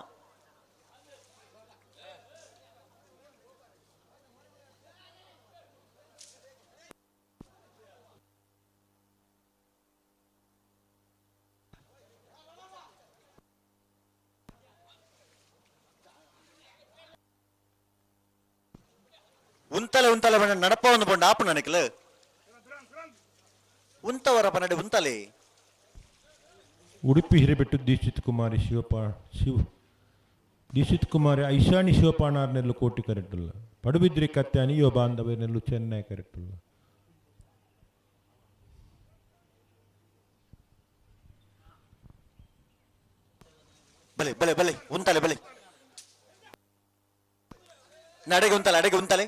ಉಂತಲೆ ಉಂತಲೆ ಬಣ್ಣ ನಡಪ ಒಂದು ಬೊಂಡ ಆಪು ನನಕ್ಲ ಉಂತವರ ಪನ್ನಡೆ ಉಂತಲೆ. ಉಡುಪಿ ಹಿರೇಬೆಟ್ಟು ದೀಕ್ಷಿತ್ ಕುಮಾರಿ ಶಿವಪ್ಪ ಶಿವ ದೀಕ್ಷಿತ್ ಕುಮಾರಿ ಐಶಾಣಿ ಶಿವಪಾಣಾರ್ ನೆಲ್ಲು ಕೋಟಿ ಕರೆಟುಲ್ಲ ಪಡುಬಿದ್ರಿ ಕತ್ಯಾನಿ ಯೋ ಬಾಂಧವ ನೆಲ್ಲು ಚೆನ್ನೈ ಕರೆಟುಲ್ಲ. ಬಲೆ ಬಲೆ ಬಲೆ ಉಂತಲೆ ಬಲೆ ನಡೆಗೆ ಉಂತಲೆ ಅಡೆಗೆ ಉಂತಲೆ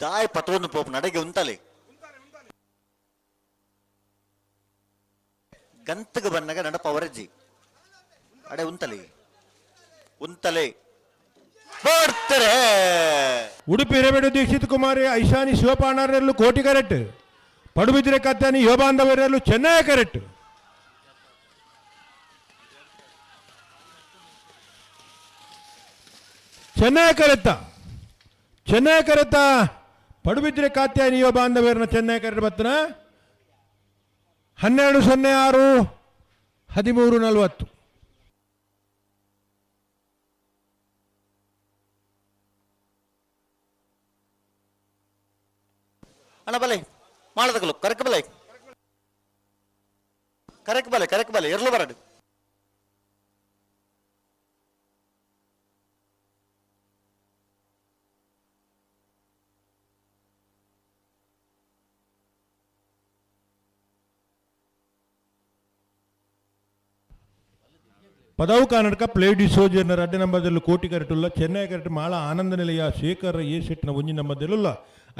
ದಾಯ್ ಪತೊಂದು ಪೋಪು ನಡೆಗೆ ಉಂತಲೆ ಗಂತಗ ಬನ್ನಗ ನಡಪ ಅವರಜ್ಜಿ ಅಡೆ ಉಂತಲೆ ಉಂತಲೆ ಬರ್ತಾರೆ. ಉಡುಪಿ ಹಿರೇಬೆಟ್ಟು ದೀಕ್ಷಿತ್ ಕುಮಾರಿ ಐಶಾನಿ ಶಿವಪಾಣಾರ್ನೆಲ್ಲು ಕೋಟಿ ಕರೆಕ್ಟ್ ಪಡುಬಿದ್ರೆ ಕತ್ಯಾನಿ ಯೋ ಬಾಂಧವರೆಲ್ಲು ಚೆನ್ನೈ ಕರೆಕ್ಟ್. ಚೆನ್ನೈ ಕರೆತ್ತ ಚೆನ್ನೈ ಕರೆತ್ತ ಪಡುಬಿದ್ರೆ ಕಾತ್ಯಾನಿ ಯುವ ಬಾಂಧವ್ಯರನ್ನ ಚೆನ್ನೈ ಕರೆಟ್ ಬತ್ತನ 12:06 13:40. ಅಣ್ಣ ಬಲೆ ಮಾಡದಕಲು ಕರೆಕ್ ಬಲೆ ಕರೆಕ್ ಬಲೆ ಕರೆಕ್ ಬಲೆ ಎರ್ಲು ಬರಡು. ಪದವು ಕರ್ನಾಟಕ ಪ್ಲೇ ಡಿಸೋಜರ್ನ ರಡ್ಡ ನಂಬರ್ದಲ್ಲಿ ಕೋಟಿ ಕರೆಟುಲ್ಲ ಚೆನ್ನೈ ಕರೆಟ್ ಮಾಳ ಆನಂದ ನಿಲಯ ಶೇಖರ್ ಎ ಸೆಟ್ನ ಒಂಜಿ ನಂಬರ್ದಲ್ಲುಲ್ಲ.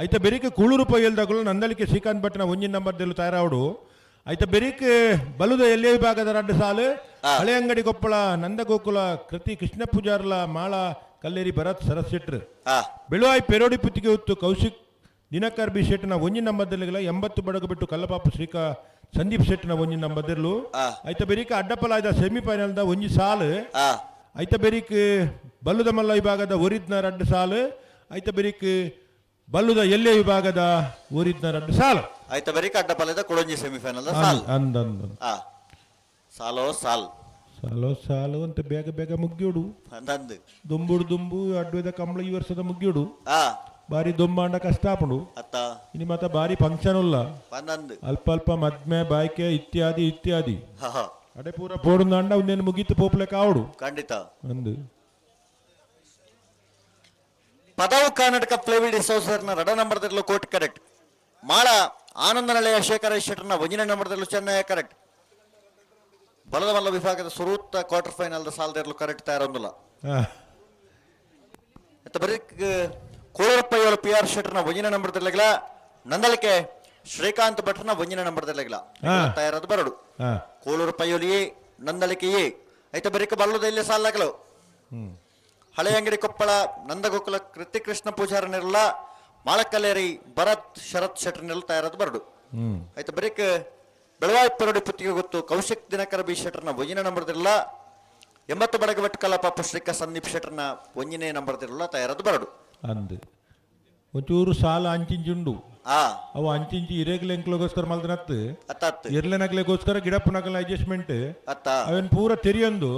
ಐತ ಬೆರಿಕ್ ಕೂಳೂರು ಪೊಯ್ಯಲ್ದಗುಲು ನಂದಳಿಕೆ ಶ್ರೀಕಾಂತ್ ಭಟ್ನ ಒಂಜಿ ನಂಬರ್ದಲ್ಲೂ ತಯಾರಾವಡು. ಐತ ಬೆರಿಕ್ ಬಲುದ ಎಲ್ಲೇ ವಿಭಾಗದ ರಡ್ಡು ಸಾಲು ಹಳೆಯಂಗಡಿ ಕೊಪ್ಪಳ ನಂದಗೋಕುಲ ಕೃತಿ ಕೃಷ್ಣ ಪೂಜಾರ್ಲ ಮಾಳ ಕಲ್ಲೇರಿ ಭರತ್ ಸರಸ್ ಶೆಟ್ರು. ಬೆಳುವಾಯಿ ಪೆರೋಡಿ ಪುತ್ತಿಗೆ ಉತ್ತು ಕೌಶಿಕ್ ದಿನಕರ್ ಬಿ ಶೆಟ್ನ ಒಂಜಿ ನಂಬರ್ದಲ್ಲಿಗಲ 80 ಬಡಗು ಬಿಟ್ಟು ಕಲ್ಲಪಾಪು ಶ್ರೀಕಾ ಸಂದೀಪ್ ಶೆಟ್ನ ಒಂಜಿ ನಂಬರ್ದಲ್ಲೂ. ಐತ ಬೆರಿಕ್ ಅಡ್ಡಪಲಾಯ್ದ ಸೆಮಿಫೈನಲ್ದ ಒಂಜಿ ಸಾಲು. ಐತ ಬೆರಿಕ್ ಬಲ್ಲುದ ಮಲ್ಲ ವಿಭಾಗದ ಒರಿದ್ನ ರಡ್ಡು ಸಾಲು. ಐತ ಬೆರಿಕ್ ಬಲ್ಲುದ ಎಲ್ಲೆ ವಿಭಾಗದ ಒರಿದ್ನ ರಡ್ಡು ಸಾಲು. ಐತ ಬೆರಿಕ್ ಅಡ್ಡಪಲಾಯ್ದ ಕೊಡೊಂಜಿ ಸೆಮಿಫೈನಲ್ ಸಾಲ್. ಅಂದಂದು ಸಾಲೋ ಸಾಲ್ ಸಾಲೋ ಸಾಲು ಅಂತ ಬೇಗ ಬೇಗ ಮುಗ್ಯೋಡು. ಅಂದಂದು ದುಂಬುಡು ದುಂಬು ಅಡ್ವೇದ ಕಂಬಳ ಈ ವರ್ಷದ ಮುಗ್ಯೋಡು. ಬಾರಿ ದೊಂಬಾಂಡ ಕಷ್ಟ ಆಪುಂಡು. ಅತ್ತ ಇನಿ ಮಾತ ಬಾರಿ ಫಂಕ್ಷನ್ ಉಲ್ಲ. ಪನ್ನೊಂದು ಅಲ್ಪ ಅಲ್ಪ ಮದ್ಮೆ ಬಾಯ್ಕೆ ಇತ್ಯಾದಿ ಇತ್ಯಾದಿ. ಅಡೆ ಪೂರ ಪೋಡುಂದಾಂಡ ಒಂದೇನು ಮುಗೀತು ಪೋಪ್ಲೆ ಕಾವಡು. ಖಂಡಿತ. ಅಂದು ಪದವು ಕರ್ನಾಟಕ ಪ್ಲೇವಿಡಿ ಸೌಸರ್ನ ರಡ ನಂಬರ್ದಲ್ಲೂ ಕೋಟಿ ಕರೆಕ್ಟ್. ಮಾಳ ಆನಂದನಳೆಯ ಶೇಖರ ಶೆಟ್ಟರ್ನ ಒಂಜಿನ ನಂಬರ್ದಲ್ಲೂ ಚೆನ್ನೈ ಕರೆಕ್ಟ್. ಬಲದ ಮಲ್ಲ ವಿಭಾಗದ ಸುರೂತ್ತ ಕ್ವಾರ್ಟರ್ ಫೈನಲ್ ಸಾಲದಿರಲು ಕರೆಕ್ಟ್ ತಯಾರೊಂದಿಲ್ಲ. ಬರೀ ಕೋಳೂರಪ್ಪ ಪಿ ಆರ್ ಶೆಟ್ಟರ್ನ ಒಂಜಿನ ನಂಬರ್ದಲ್ಲಿಗಲ ನಂದಳಿಕೆ ಶ್ರೀಕಾಂತ್ ಭಟ್ರನ ಒಂಜಿನ ನಂಬರ್ದಲ್ಲಿಗಲ ತಯಾರಾದ ಬರಡು. ಕೋಳೂರು ಪೈಯೋಲಿ ಎ ನಂದಳಿಕೆ ಎ. ಐತ ಬರೀಕ ಬಲ್ಲದ ಇಲ್ಲಿ ಸಾಲಾಗಲು. ಹಳೆಯಂಗಡಿ ಕೊಪ್ಪಳ ನಂದಗೋಕುಲ ಕೃತಿಕೃಷ್ಣ ಪೂಜಾರನಿರಲ್ಲ ಮಾಳಕಲ್ಲೇರಿ ಭರತ್ ಶರತ್ ಶೆಟ್ಟರ್ನೆಲ್ಲ ತಯಾರಾದ ಬರಡು. ಆಯ್ತು ಬರೀಕ್ ಬೆಳವಾಯಿ ಪರಡಿ ಪುತ್ತಿಗೆ ಗೊತ್ತು ಕೌಶಿಕ್ ದಿನಕರ ಬಿ ಶೆಟ್ಟರ್ನ ಒಂಜಿನ ನಂಬರ್ದಿರಲ್ಲ 80 ಬಡಗ ಬೆಟ್ಟಕಲ್ಲ ಪಾಪ ಶ್ರೀಕ ಸಂದೀಪ್ ಶೆಟ್ಟರ್ನ ಒಂಜಿನೇ ನಂಬರ್ದಿರಲ್ಲ ತಯಾರಾದ ಬರಡು. ಅಂದು ಒಂಚೂರು ಸಾಲ ಅಂಚಿಂಚುಂಡು. ಅವು ಅಂಚಿಂಚಿ ಇರೇಗ್ಲ ಎಂಕ್ಲಗೋಸ್ಕರ ಮಲ್ದನತ್ತು ಎರ್ಲೆನಗ್ಲೆಗೋಸ್ಕರ ಗಿಡಪ್ಪನಗಲ ಅಡ್ಜಸ್ಟ್ಮೆಂಟ್ ಅವೇನ್ ಪೂರ ತೆರಿಯೊಂದು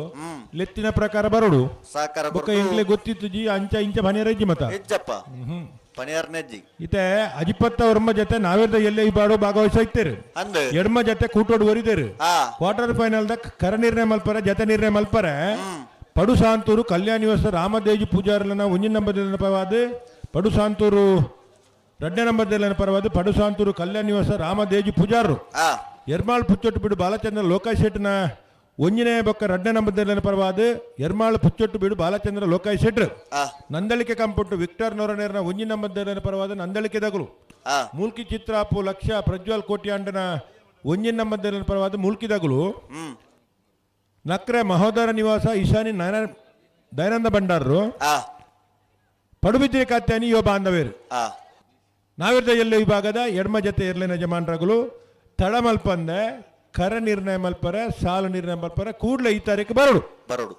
ಲೆತ್ತಿನ ಪ್ರಕಾರ ಬರೋಡು. ಸಹಕಾರ ಬೊಕ್ಕ ಎಂಕ್ಲೆ ಗೊತ್ತಿತ್ತು ಜಿ ಅಂಚ ಇಂಚ ಮನೆಯರಜ್ಜಿ ಮತ ಹೆಜ್ಜಪ್ಪ ಪನಿಯಾರ್ನೆಜ್ಜಿ ಇತ್ತೆ ಅಜಿಪತ್ತ ವರ್ಮ ಜೊತೆ ನಾವೇರ್ದ ಎಲ್ಲೆ ಈ ಬಾಡೋ ಭಾಗವಹಿಸ ಇತ್ತೇರು. ಎಡ್ಮ ಜೊತೆ ಕೂಟೋಡು ಒರಿದೇರು. ಕ್ವಾರ್ಟರ್ ಫೈನಲ್ ದ ಕರ ನಿರ್ಣಯ ಮಲ್ಪರೆ ಜತೆ ನಿರ್ಣಯ ಮಲ್ಪರೆ. ಪಡು ಸಾಂತೂರು ಕಲ್ಯಾಣ ನಿವಾಸ ರಾಮದೇಜಿ ಪೂಜಾರ್ಲನ ಒಂಜಿನ ನಂಬರ್ ಪರವಾದ ಪಡು ಸಾಂತೂರು ರಡ್ಡ ನಂಬರ್ ಪರವಾದ ಪಡು ಸಾಂತೂರು ಕಲ್ಯಾಣ ನಿವಾಸ ರಾಮದೇಜಿ ಪೂಜಾರರು. ಎರ್ಮಾಳ್ ಪುಚ್ಚೊಟ್ಟು ಬಿಡು ಬಾಲಚಂದ್ರ ಲೋಕಾಯ್ ಶೆಟ್ನ ಒಂಜಿನೇ ಬೊಕ್ಕ ರಡ್ಡ ನಂಬರ್ ಪರವಾದ ಎರ್ಮಾಳ್ ಪುಚ್ಚೊಟ್ಟು ಬಿಡು ಬಾಲಚಂದ್ರ ಲೋಕಾಯ್ ಶೆಟ್ರು. ನಂದಳಿಕೆ ಕಂಪುಟ್ಟು ವಿಕ್ಟರ್ ನೋರನೇರ್ನ ಒಂಜಿ ನಂಬರ್ ಪರವಾದ ನಂದಳಿಕೆ ದಗಲು. ಮೂಲ್ಕಿ ಚಿತ್ರಾಪು ಲಕ್ಷ ಪ್ರಜ್ವಲ್ ಕೋಟ್ಯಾಂಡನ ಒಂಜಿನ ನಂಬರ್ ಪರವಾದ ಮೂಲ್ಕಿ ದಗಲು. ನಕ್ರೆ ಮಹೋದರ ನಿವಾಸ ಈಶಾನಿ ದಯಾನಂದ ಭಂಡಾರರು. ಪಡುಬಿದ್ರಿ ಕಾತ್ಯಾನಿ ಯುವ ಬಾಂಧವೇರು. ನಾವಿರ್ದ ಎಲ್ಲೆ ವಿಭಾಗದ ಎಡ್ಮ ಜತೆ ಎರ್ಲಿನ ಯಜಮಾನ್ರಗಳು ತಳ ಮಲ್ಪಂದೆ ಕರ ನಿರ್ಣಯ ಮಲ್ಪರೆ ಸಾಲು ನಿರ್ಣಯ ಮಲ್ಪರೆ ಕೂಡಲೇ ಈ ತಾರೀಕು ಬರೋಡು. ಬರೋಡು.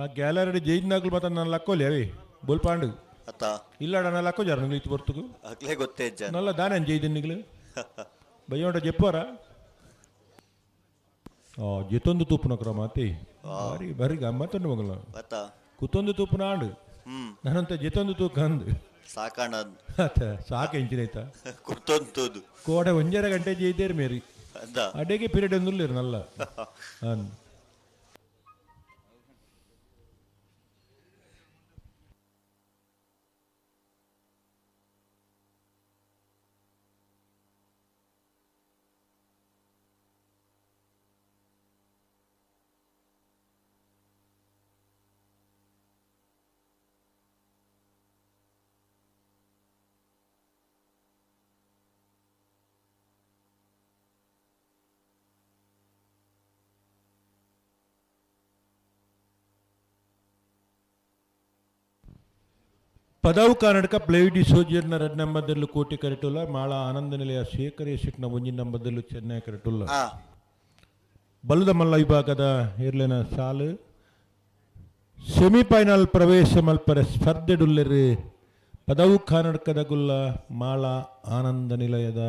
ಆ ಗ್ಯಾಲರಿ ಜೈದ್ನಾಗ್ಲು ಮಾತ್ರ ನನ್ನ ಲಕ್ಕೋಲಿ ಅವಿ ಬೋಲ್ಪಾಂಡು. ಅತ್ತ ಇಲ್ಲಾಡ ನನ್ನ ಲಕ್ಕೋ ಜಾರ ನಿಗ್ಲು ಇತ್ತು ಬರ್ತುಗು ಅಗ್ಲೇ ಗೊತ್ತೇ ಇಜ್ಜ ನಲ್ಲ ದಾನೆ ಜೈದಿನ್ನಿಗ್ಲು ಬಯ್ಯೋಂಡ ಜೆಪ್ಪರ ಆ ಜೆತೊಂದು ತೂಪುನ ಕ್ರಮ ಅತಿ ಬಾರಿ ಬಾರಿ ಗಮ್ಮತ್ತುಂಡು ಮಗಲ. ಅತ್ತ ಕುತ್ತೊಂದು ತೂಪುನ ಆಂಡು ನಾನಂತ ಜೆತೊಂದು ತೂಕ ಅಂದು ಸಾಕಾಣ ಅತ್ತ ಸಾಕು ಇಂಚಿನೈತ ಕುರ್ತೊಂದು ತೂದು ಕೋಡೆ ಒಂಜರ ಗಂಟೆ ಜೈದೇರು ಮೇರಿ ಅಂದ ಅಡೆಗೆ ಪೀರಿಯಡ್ ಒಂದುಲ್ಲೇರು ನಲ್ಲ ಅಂದ್. ಪದವು ಕರ್ನಾಟಕ ಪ್ಲೇವಿಡಿ ಸೋಜಿಯರ್ನ ರಡ್ ನಂಬರ್ದಲ್ಲೂ ಕೋಟಿ ಕರೆಟುಲ್ಲ ಮಾಳ ಆನಂದ ನಿಲಯ ಶೇಖರ ಶೆಟ್ನ ಒಂಜಿ ನಂಬರ್ದಲ್ಲೂ ಚೆನ್ನೈ ಕರೆಟುಲ್ಲ. ಬಲದ ಮಲ್ಲ ವಿಭಾಗದ ಇರ್ಲೆನ ಸಾಲು ಸೆಮಿಫೈನಲ್ ಪ್ರವೇಶ ಮಲ್ಪರೆ ಸ್ಪರ್ಧೆಡುಲ್ಲೆರು ಪದವು ಕರ್ನಾಟಕದ ಗುಲ್ಲ ಮಾಳ ಆನಂದ ನಿಲಯದ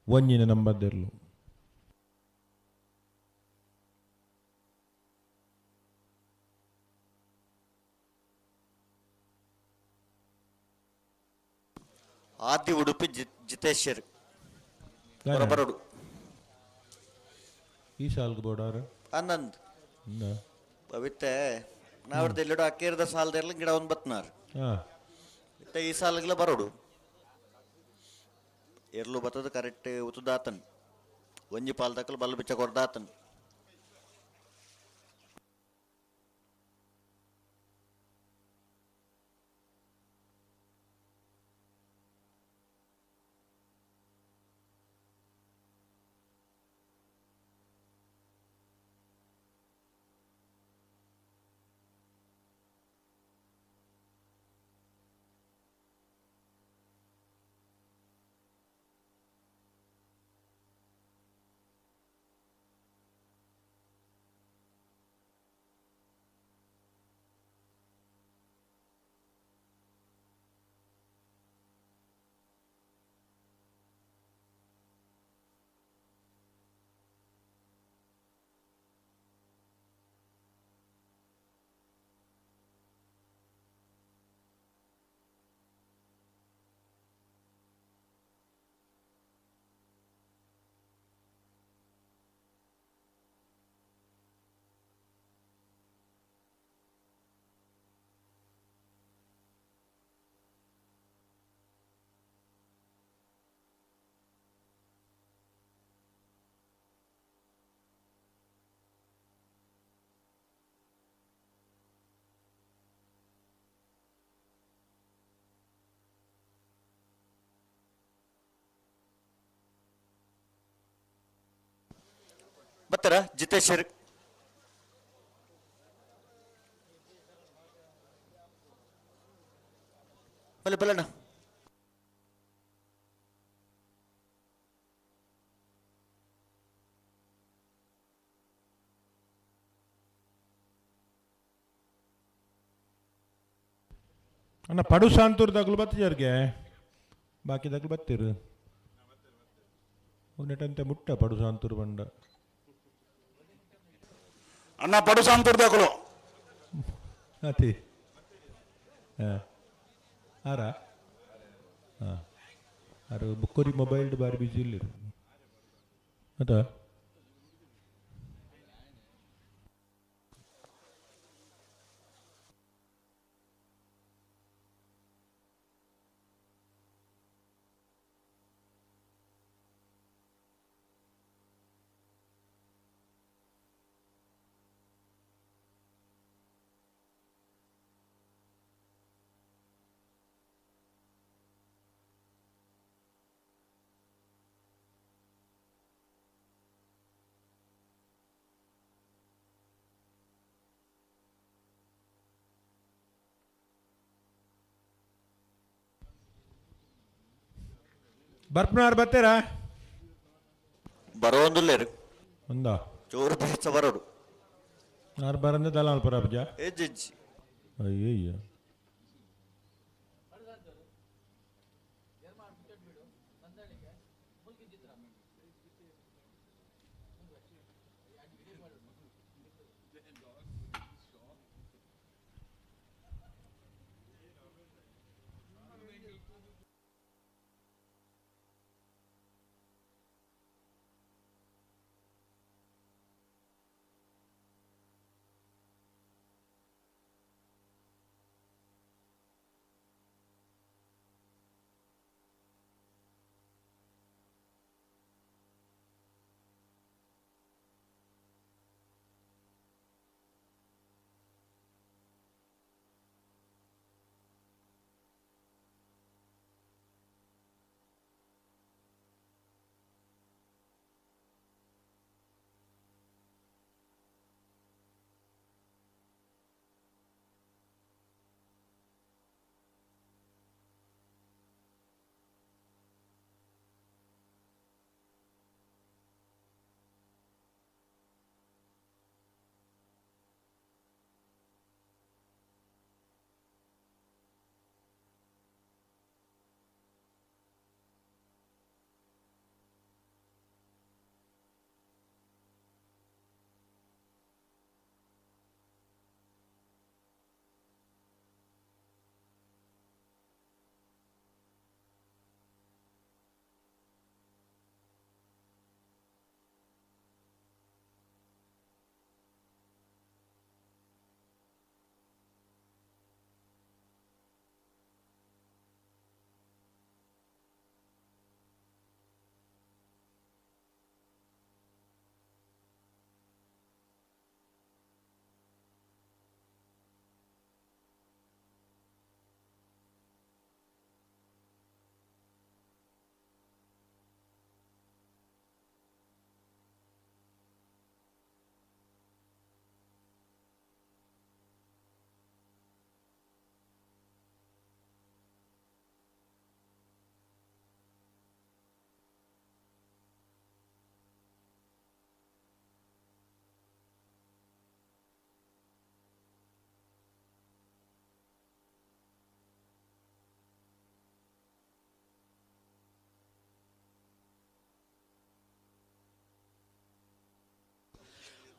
ಒಂಜಿನ ನಂಬರ್ದೆರ್ಲು. ಆದಿ ಉಡುಪಿ ಜಿತೇಶ್ವರ್ ಬರಬರಡು. ಈ ಸಾಲ್ಗೆ ಬೋಡಾರ ಆನಂದ್ ಪವಿತ್ತೆ ನಾವ್ದು ಎಲ್ಲೆಡೋ ಅಕ್ಕೇರದ ಸಾಲದೆಲ್ಲ ಗಿಡ ಒಂದು ಬತ್ನಾರ್. ಇತ್ತ ಈ ಸಾಲಗೆಲ್ಲ ಬರೋಡು ಎರ್ಲು ಬತ್ತದ ಕರೆಕ್ಟ್ ಉತ್ತದಾತನ್ ಒಂಜಿ ಪಾಲ್ದಕ್ಕಲು ಬಲ್ಲ ಬಿಚ್ಚ ಕೊರ್ದಾತನ್. ಬತ್ತರ ಜಿತೇಶ್ವರ್ ಬಲೆ ಬಲಣ್ಣ. ಅಣ್ಣ ಪಡು ಶಾಂತೂರ್ ದಗ್ಲು ಬತ್ತಿಜಾರ್ಗೆ ಬಾಕಿ ದಗ್ಲು ಬತ್ತೀರು ನೆಟಂತೆ ಮುಟ್ಟ ಪಡು ಶಾಂತೂರು ಬಂಡ. ಅಣ್ಣ ಪಡು ಶಾಂತೂರ್ ದಗ್ಲು ಅತಿ ಹಾಂ ಆರಾ ಹಾಂ ಆರು ಬುಕ್ಕೋರಿ ಮೊಬೈಲ್ ಬಾರಿ ಬಿಜಿ ಇಲ್ಲಿರು ಅದ. ಬರ್ಪನಾರ್ ಬರ್ತೀರಾ? ಬರೋಂದುಲ್ಲೇರು. ಒಂದ ಚೋರು ಬೇಸ ಬರೋಡು. ಆರು ಬರಂದೆ ದಲಾಲ್ ಪರ ಅಜ್ಜ. ಎಜ್ಜಿ. ಅಯ್ಯಯ್ಯೋ.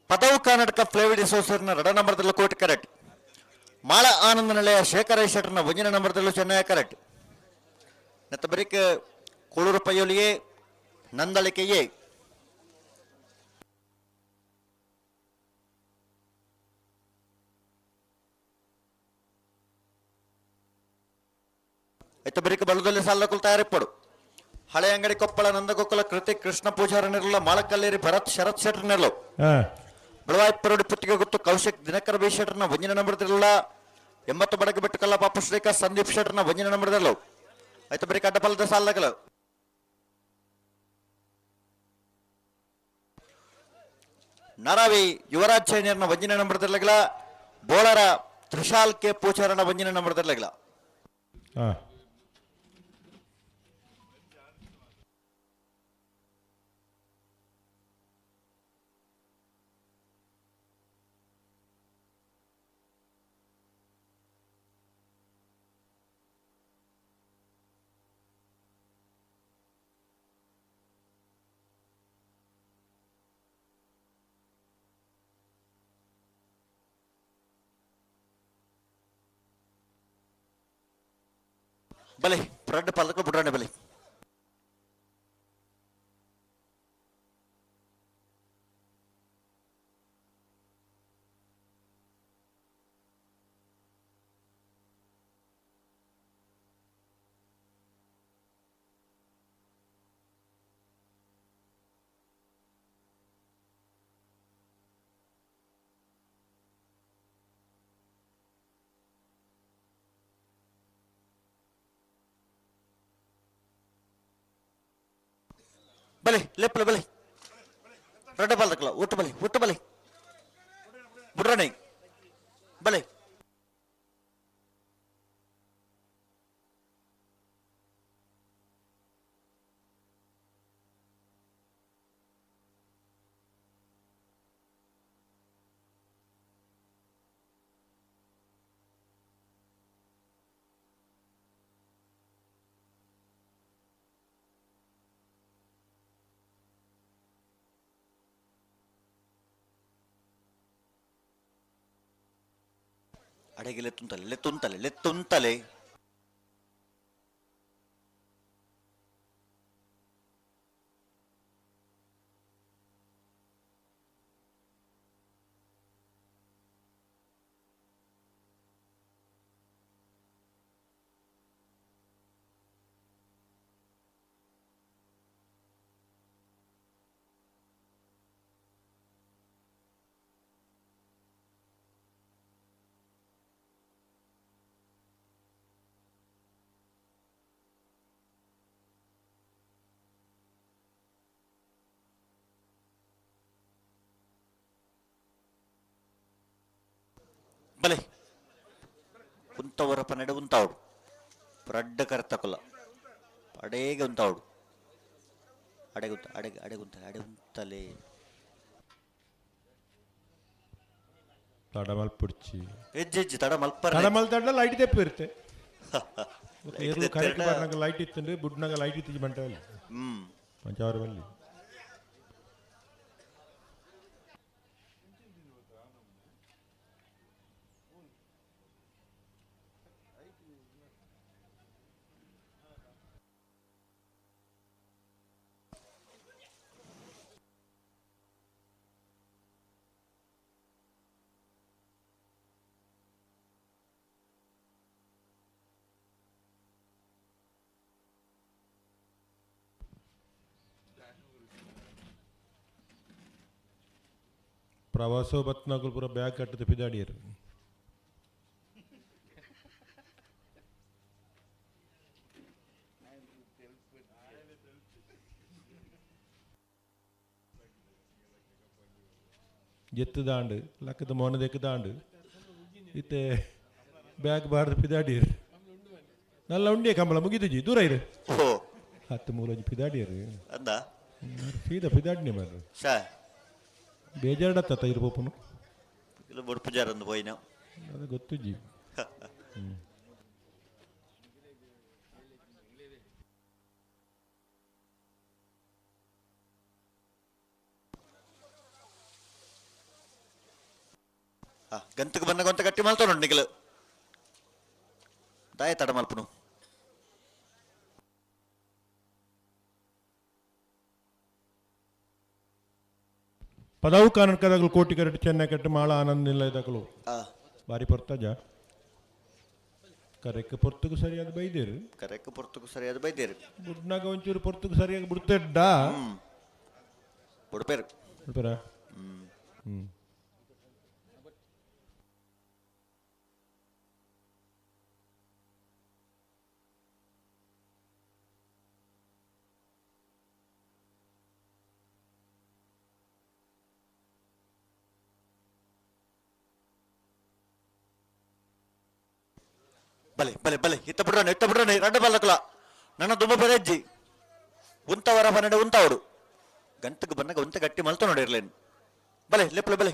ಪದವು ಕರ್ನಾಟಕ ಫ್ಲೇವಿಡ್ ಅಸೋಸಿಯೇಷನ್ ರಡ ನಂಬರ್ದಲ್ಲೂ ಕೋಟಿ ಕರೆಕ್ಟ್. ಮಾಳ ಆನಂದ ನಿಲಯ ಶೇಖರ ಶೆಟ್ಟರ್ನ ಒಂಜಿನ ನಂಬರ್ದಲ್ಲೂ ಚೆನ್ನೈ ಕರೆಕ್ಟ್. ನೆತ್ತ ಬರಿಕ್ ಕೋಳೂರು ಪೈಯೊಲಿಯೇ ನಂದಳಿಕೆಯೇ. ಐತ ಬರಿಕ ಬಲದಲ್ಲಿ ಸಾಲಕ್ಕೂ ತಯಾರಿಪ್ಪಡು. ಹಳೆ ಅಂಗಡಿ ಕೊಪ್ಪಳ ನಂದಗೋಕುಲ ಕೃತಿ ಕೃಷ್ಣ ಪೂಜಾರ ನೆರಳು ಮಾಳಕಲ್ಲೇರಿ ಭರತ್ ಶರತ್ ಶೆಟ್ಟರ್ ನೆರಳು. ಬೆಳವಾಯಿಪರೋಡಿ ಪುತ್ತಿಗೆ ಗೊತ್ತು ಕೌಶಿಕ್ ದಿನಕರ ಬಿ ಶೆಟ್ಟರ್ನ ಒಂಜಿನ ನಂಬರ್ದಿರಲ್ಲ. 80 ಬಡಗೆ ಬಿಟ್ಟು ಕಲ್ಲ ಪಾಪ ಶ್ರೀಕಾ ಸಂದೀಪ್ ಶೆಟ್ಟರ್ನ ಒಂಜಿನ ನಂಬರ್ದಿರಲು. ಐತ ಬರಿಕ ಅಡ್ಡಪಲದ ಸಾಲಗಳು. ನರವಿ ಯುವರಾಜ್ ಚೈನಿಯರ್ನ ಒಂಜಿನ ನಂಬರ್ದಿರಲಗಲ. ಬೋಳರ ತ್ರಿಶಾಲ್ ಕೆ ಪೂಜಾರನ ಒಂಜಿನ ನಂಬರ್ದಿರಲಗಲ. ಬಲೆ ರಡ್ಡು ಪಲ್ಲಕ್ಕೆ ಬುಡ್ರಾಣೆ ಬಲೆ. ಬಲೆ ಲೆಪ್ಪಲೆ ಬಲೆ ರಡ್ಡ ಪಾಲ್ದಕ್ಕಲ್ಲ ಒಟ್ಟು ಬಲೆ ಒಟ್ಟು ಬಲೆ ಬುಡ್ರಾಣೆ ಬಲೆ. ಅಡೆಗೆ ಲೆತ್ತುಂತಲೆ ಲೆತ್ತುಂತಲೆ ಲೆತ್ತುಂತಲೆ. ಬಲೆ ಉಂತವರ ಪನ್ನೆಡು ಉಂತಾವಡು ರಡ್ಡ ಕರ್ತಕುಲ ಅಡೇಗೆ ಉಂತಾವಡು ಅಡೆಗುಂತ ಅಡೆಗೆ ಅಡೆಗುಂತ ಅಡೆ ಉಂತಲೆ ತಡ ಮಲ್ಪುಡ್ಚಿ ಹೆಜ್ಜೆ ಹೆಜ್ಜೆ ತಡ ಮಲ್ಪ ತಡ ಮಲ್ತಡ ಲೈಟ್ ತೆಪ್ಪು ಇರುತ್ತೆ. ಏರ್ಲು ಕರೆಕ್ಟ್ ಬರ್ನಾಗ ಲೈಟ್ ಇತ್ತಂದ್ರೆ ಬುಡ್ನಾಗ ಲೈಟ್ ಇತ್ತು ಬಂಟವಲ್ಲಿ ಪಂಚಾವರ ಬಲ್ಲಿ. ಪ್ರವಾಸೋ ಬತ್ನಾಗುಲ್ ಪೂರ ಬ್ಯಾಗ್ ಕಟ್ಟದ ಪಿದಾಡಿಯರು. ಎತ್ತದಾಂಡು ಲಕ್ಕದ ಮೋನದೆಕ್ಕದಾಂಡು ಇತ್ತೆ ಬ್ಯಾಗ್ ಬಾರ್ದು ಪಿದಾಡಿಯರು. ನಲ್ಲ ಉಂಡಿಯ ಕಂಬಳ ಮುಗಿದುಜಿ ದೂರ ಇರು. ಹತ್ತು ಮೂರು ಪಿದಾಡಿಯರು ಅಂದ ಸೀದಾ ಪಿದಾಡಿನಿ ಮಾರ್ರೆ. ಶಾ ಬೇಜಾರ್ಡತ್ತ ಇರು ಪೋಪುನು ಇಲ್ಲ ಬೊಡ್ಪುಜಾರಂದು ಪೋಯಿನ ಅದು ಗೊತ್ತುಜಿ. ಗಂತಕ್ಕೆ ಬಂದಾಗ ಅಂತ ಗಟ್ಟಿ ಮಲ್ತಾವ ನೋಡಿ ನಿಗಲು. ದಾಯ ತಡ ಮಲ್ಪನು. ಪದವು ಕಾರಣಕದಾಗಲು ಕೋಟಿ ಕರೆಟ್ ಚೆನ್ನೈ ಕಟ್ಟು ಮಾಳ ಆನಂದ್ ನಿಲ್ಲ ಇದಕಲು. ಬಾರಿ ಪೊರ್ತಜ ಕರೆಕ್ ಪೊರ್ತುಗು ಸರಿಯಾದ ಬೈದೇರು. ಕರೆಕ್ ಪೊರ್ತುಗು ಸರಿಯಾದ ಬೈದೇರು. ಬುಡ್ನಾಗ ಒಂಚೂರು ಪೊರ್ತುಗು ಸರಿಯಾಗಿ ಬಿಡ್ತೆಡ್ಡ. ಬುಡ್ಪೇರು. ಬಿಡ್ಪೇರಾ? ಹ್ಮ್. ಬಲೆ ಬಲೆ ಬಲೆ ಇತ್ತ ಬಿಡ್ರಾನೆ ಇತ್ತ ಬಿಡ್ರಾನೆ ರಡ್ಡ ಬಲ್ಲಕಲ ನನ್ನ ದುಂಬ ಬರೆಜ್ಜಿ ಉಂತವರ ಬನ್ನಡೆ ಉಂತವರು ಗಂಟಗೆ ಬನ್ನಗ ಉಂತ ಗಟ್ಟಿ ಮಲ್ತ ನೋಡಿರ್ಲೇನು ಬಲೆ ಲೆಪ್ಲೆ ಬಲೆ.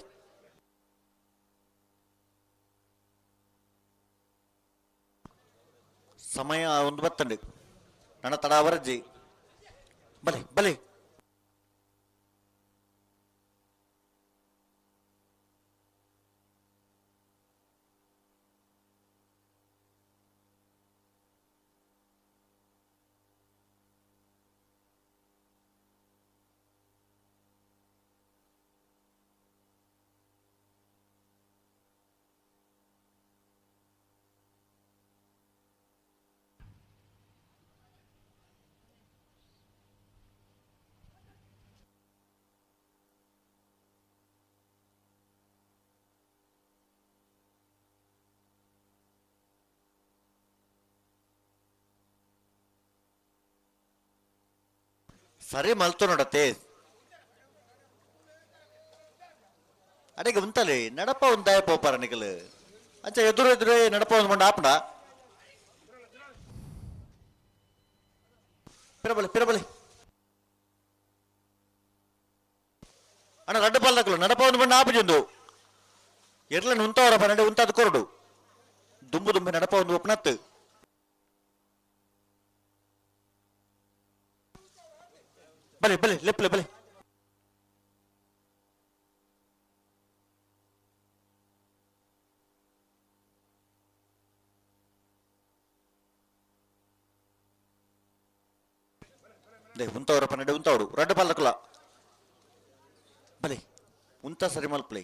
ಸಮಯ ಒಂದು ಬತ್ತಂಡು ನನ್ನ ತಡಾವರಜ್ಜಿ ಬಲೆ ಬಲೆ. ಸರಿ ಮಲ್ತು ನೋಡತ್ತೆ ಅಡೆಗೆ ಉಂತಲೆ ನಡಪ ಒಂದಾಯ ಪೋಪಾರ ನಿಕಲ್ ಅಂಚ ಎದುರು ಎದುರೇ ನಡಪ ಒಂದು ಮಂಡ ಆಪಣ ಪಿರಬಲೆ ಪಿರಬಲೆ ಅಣ್ಣ ರಡ್ಡು ಪಾಲ್ದಕ್ಕಲು ನಡಪ ಒಂದು ಮಂಡ ಆಪುಜೊಂದು ಎರ್ಲನ್ ಉಂತವರ ಪನ್ನಡೆ ಉಂತಾದ ಕೊರಡು ದುಂಬು ದುಂಬೆ ನಡಪ ಒಂದು ಒಪ್ಪನತ್ತು ಬಲೆ ಬಲೆ ಲೆಪ್ಲೆ ಬಲೆ. ಉಂತವರ ಪನ್ನಡೆ ಉಂತವರು ರಡ್ಡು ಪಾಲ್ದಕ್ಕಲ ಬಲೆ ಉಂತ ಸರಿ ಮಲ್ಪ್ಲೆ.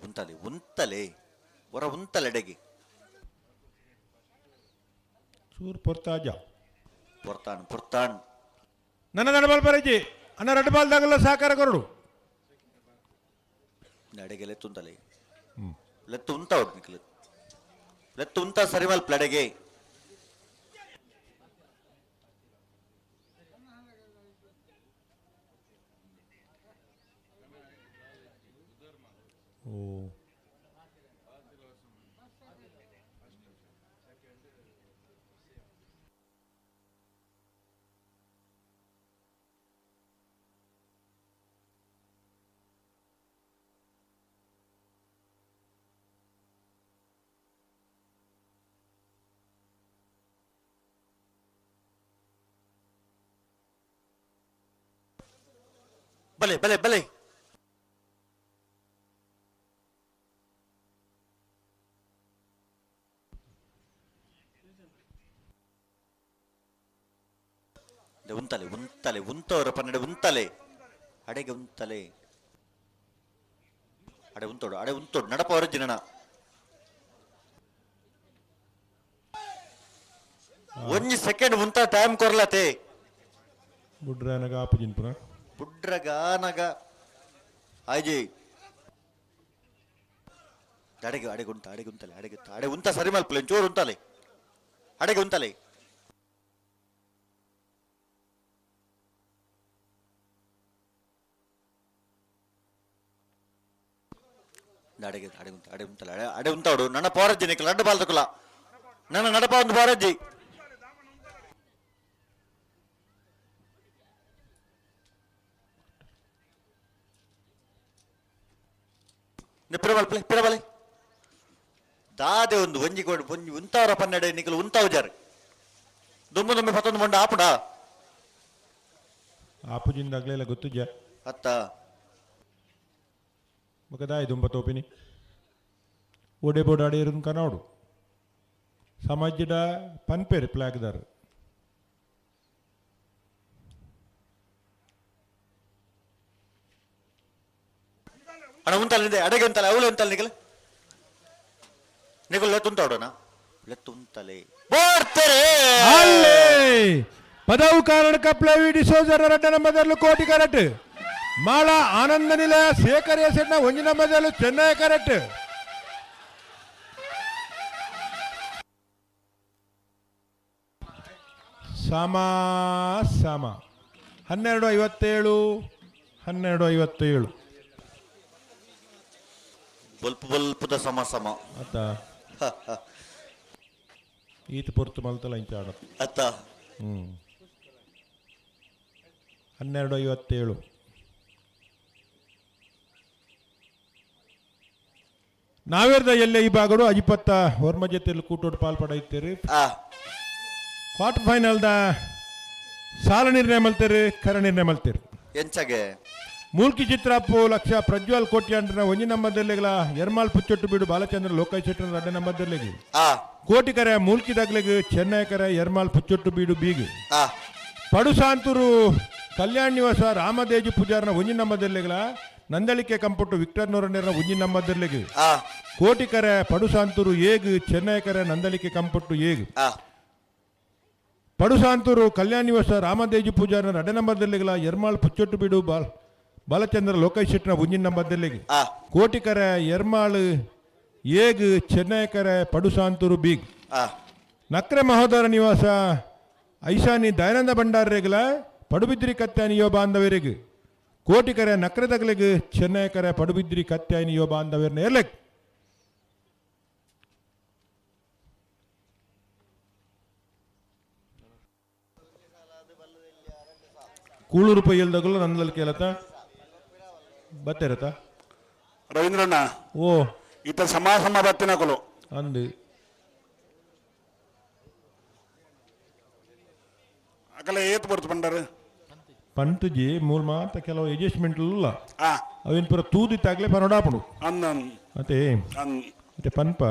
ಉಂತಲೆ ಉಂತಲೆ ಹೊರ ಉಂತಲೆ ಎಡೆಗೆ ಚೂರು ಪೊರ್ತಾಜ ಪೊರ್ತಾನ್ ಪೊರ್ತಾನ್ ನನ್ನ ನಡಬಾಲ್ ಬರಜಿ ಅಣ್ಣ ರಡ್ಡು ಬಾಲ್ದಾಗಲ್ಲ ಸಹಕಾರ ಕೊರಡು. ಅಡೆಗೆ ಲೆತ್ತುಂತಲೆ ಲೆತ್ತು ಉಂತ ನಿಕ್ಲು ಲೆತ್ತು ಉಂತ ಸರಿಮಲ್ ಪ್ಲಡೆಗೆ. ಓ ಬಲೆ ಬಲೆ ಬಲೆ. ಉಂತಲೆ ಉಂತಲೆ ಉಂತವರ ಪನ್ನಡೆ ಉಂತಲೆ ಅಡೆಗೆ ಉಂತಲೆ ಅಡೆ ಉಂತೋಡು ಅಡೆ ಉಂತೋಡು ನಡಪ ಒರಿಜಿನ ಒಂಜಿ ಸೆಕೆಂಡ್ ಉಂತ ಟೈಮ್ ಕೊರ್ಲತೆ. ಬುಡ್ರನಗ ಆಪುಜಿನ್ಪುನ ಬುಡ್ರಗಾನಗ ಆಯ್ಜಿ ಅಡೆಗೆ ಅಡೆಗೆ ಉಂಟ ಅಡೆಗೆ ಉಂಟಲೆ ಅಡೆಗೆ ಅಡೆ ಉಂತ ಸರಿ ಮಲ್ಪಲೆ ಚೂರು ಉಂಟಲೆ ಅಡೆಗೆ ಉಂಟಲೆ ಅಡೆಗೆ ಅಡೆ ಉಂಟ ಅಡೆ ಉಂಟಲೆ ಅಡೆ ಅಡೆ ಉಂತಾಡು ನನ್ನ ಪೋರಜ್ಜಿ ನಿಕ್ಕ ಲಡ್ಡು ಬಾಲ್ದಕುಲ ನನ್ನ ನಡಪ ಒಂದು ಪೋರಜ್ಜಿ ಪಿರಬಲ್ ಪಿರಬಲೆ ದಾದೆ ಒಂದು ಒಂಜಿ ಕೋಡಿ ಒಂಜಿ ಉಂತಾವರ ಪನ್ನೆಡೆ ನಿಕಲು ಉಂತಾವು ಜಾರು ದುಮ್ಮು ದುಮ್ಮೆ ಪತ್ತೊಂದು ಮೊಂಡ ಆಪುಡ ಆಪುಜಿಂದ ಆಗ್ಲಿಲ್ಲ ಗೊತ್ತುಜ ಅತ್ತ ಬೊಕ ದುಂಬ ತೋಪಿನಿ ಓಡೆ ಬೋಡು ಅಡೇರುನ್ ಕನೋಡು ಸಮಾಜದ ಪನ್ಪೇರು ಪ್ಲಾಗ್ದಾರ್ ಅಣ್ಣ ಉಂತಲ್ಲ ಅಡೆಗೆ ಉಂತಲ್ಲ ಅವಳು ಉಂತಲ್ಲ ನಿಕಲ್ ನಿಕಲ್ ಲೆತ್ತುಂತಾಡೋಣ ಲೆತ್ತುಂತಲೆ ಬೋಡ್ತಾರೆ ಅಲ್ಲೇ ಪದವು ಕಾರಣಕ ಪ್ಲವಿ ಡಿಸೋಜರ್ ರಡ್ಡ ನಂಬದಲ್ಲೂ ಕೋಟಿ ಕರೆಕ್ಟ್ ಮಾಳ ಆನಂದ ನಿಲಯ ಶೇಖರ್ ಎಸೆಟ್ನ ಒಂಜಿ ನಂಬದಲ್ಲೂ ಚೆನ್ನೈ ಕರೆಕ್ಟ್ ಸಮ ಸಮ 12:57 12:57 ಬಲ್ಪು ಬಲ್ಪುದ ಸಮ ಸಮ ಅತ್ತ ಈತ ಪೊರ್ತು ಮಲ್ತಲ ಇಂಚ ಆಡ ಅತ್ತ 12:57 ನಾವೇರ್ದ ಎಲ್ಲೆ ಈ ಭಾಗಡು ಅಜಿಪತ್ತ ಹೊರ್ಮ ಜೊತೆಯಲ್ಲಿ ಕೂಟೋಡು ಪಾಲ್ಪಡ ಇತ್ತೀರಿ ಕ್ವಾರ್ಟರ್ ಫೈನಲ್ದ ಸಾಲ ನಿರ್ಣಯ ಮಲ್ತೀರಿ ಕರ ನಿರ್ಣಯ ಮಲ್ತೀರಿ ಎಂಚಗೆ ಮೂಲ್ಕಿ ಚಿತ್ರಾಪು ಲಕ್ಷ ಪ್ರಜ್ವಲ್ ಕೋಟ್ಯಾಂಡ್ರ ಒಂಜಿ ನಂಬರ್ದಲ್ಲಿಗಳ ಎರ್ಮಾಲ್ ಪುಚ್ಚೊಟ್ಟು ಬೀಡು ಬಾಲಚಂದ್ರ ಲೋಕೈ ಶೆಟ್ಟರ್ ರಡ್ಡ ನಂಬರ್ದಲ್ಲಿಗೆ ಕೋಟಿ ಕರೆ ಮೂಲ್ಕಿ ದಗ್ಲಿಗ್ ಚೆನ್ನೈ ಕರೆ ಎರ್ಮಾಲ್ ಪುಚ್ಚೊಟ್ಟು ಬೀಡು ಬೀಗ್ ಪಡುಸಾಂತೂರು ಕಲ್ಯಾಣ ನಿವಾಸ ರಾಮದೇಜು ಪೂಜಾರನ ಒಂಜಿ ನಂಬರ್ದಲ್ಲಿಗಳ ನಂದಳಿಕೆ ಕಂಪುಟ್ಟು ವಿಕ್ಟರ್ ನೂರನೇರ ಒಂಜಿ ನಂಬರ್ದಲ್ಲಿಗೆ ಕೋಟಿ ಕರೆ ಪಡುಸಾಂತೂರು ಏಗ್ ಚೆನ್ನೈ ಕರೆ ನಂದಳಿಕೆ ಕಂಪುಟ್ಟು ಏಗ್ ಪಡುಸಾಂತೂರು ಕಲ್ಯಾಣ ನಿವಾಸ ರಾಮದೇಜು ಪೂಜಾರನ ರಡ್ಡ ನಂಬರ್ದಲ್ಲಿಗಳ ಎರ್ಮಾಲ್ ಪುಚ್ಚೊಟ್ಟು ಬೀಡು ಬಾಲ್ ಬಾಲಚಂದ್ರ ಲೋಕೈ ಶೆಟ್ಟನ ಒಂಜಿನ ನಂಬರ್ದಲ್ಲಿಗೆ ಕೋಟಿಕರೆ ಎರ್ಮಾಳು ಏಗ್ ಚೆನ್ನೈಕರೆ ಪಡುಸಾಂತೂರು ಬೀಗ್ ನಕ್ರೆ ಮಹೋದರ ನಿವಾಸ ಐಶಾನಿ ದಯಾನಂದ ಭಂಡಾರರೆಗಲ ಪಡುಬಿದ್ರಿ ಕತ್ಯಾನಿ ಯೋ ಬಾಂಧವರಿಗೆ ಕೋಟಿಕರೆ ನಕ್ರೆದಗಲಿಗೆ ಚೆನ್ನೈಕರೆ ಪಡುಬಿದ್ರಿ ಕತ್ಯಾನಿ ಯೋ ಬಾಂಧವರನ್ನ ಎರ್ಲೆಕ್ ಕೂಳೂರು ಪೈಯಲ್ದಗಲು ನಂದಲ್ ಕೇಳತ್ತ ಬತ್ತಿರತ್ತ ರವೀಂದ್ರಣ್ಣ ಓ ಈತ ಸಮ ಸಮ ಬತ್ತಿನಕುಲು ಅಂದು ಅಕಲ ಏತ್ ಬರ್ತು ಪಂಡರು ಪಂತುಜಿ ಮೂಲ ಮಾತ ಕೆಲವು ಅಡ್ಜಸ್ಟ್ಮೆಂಟ್ ಇಲ್ಲ ಅವೇನ್ ಪೂರ ತೂದಿತ್ತಾಗ್ಲೇ ಪನೋಡಾಪುಡು ಅನ್ನ ಅತೆ ಅತೆ ಪನ್ಪ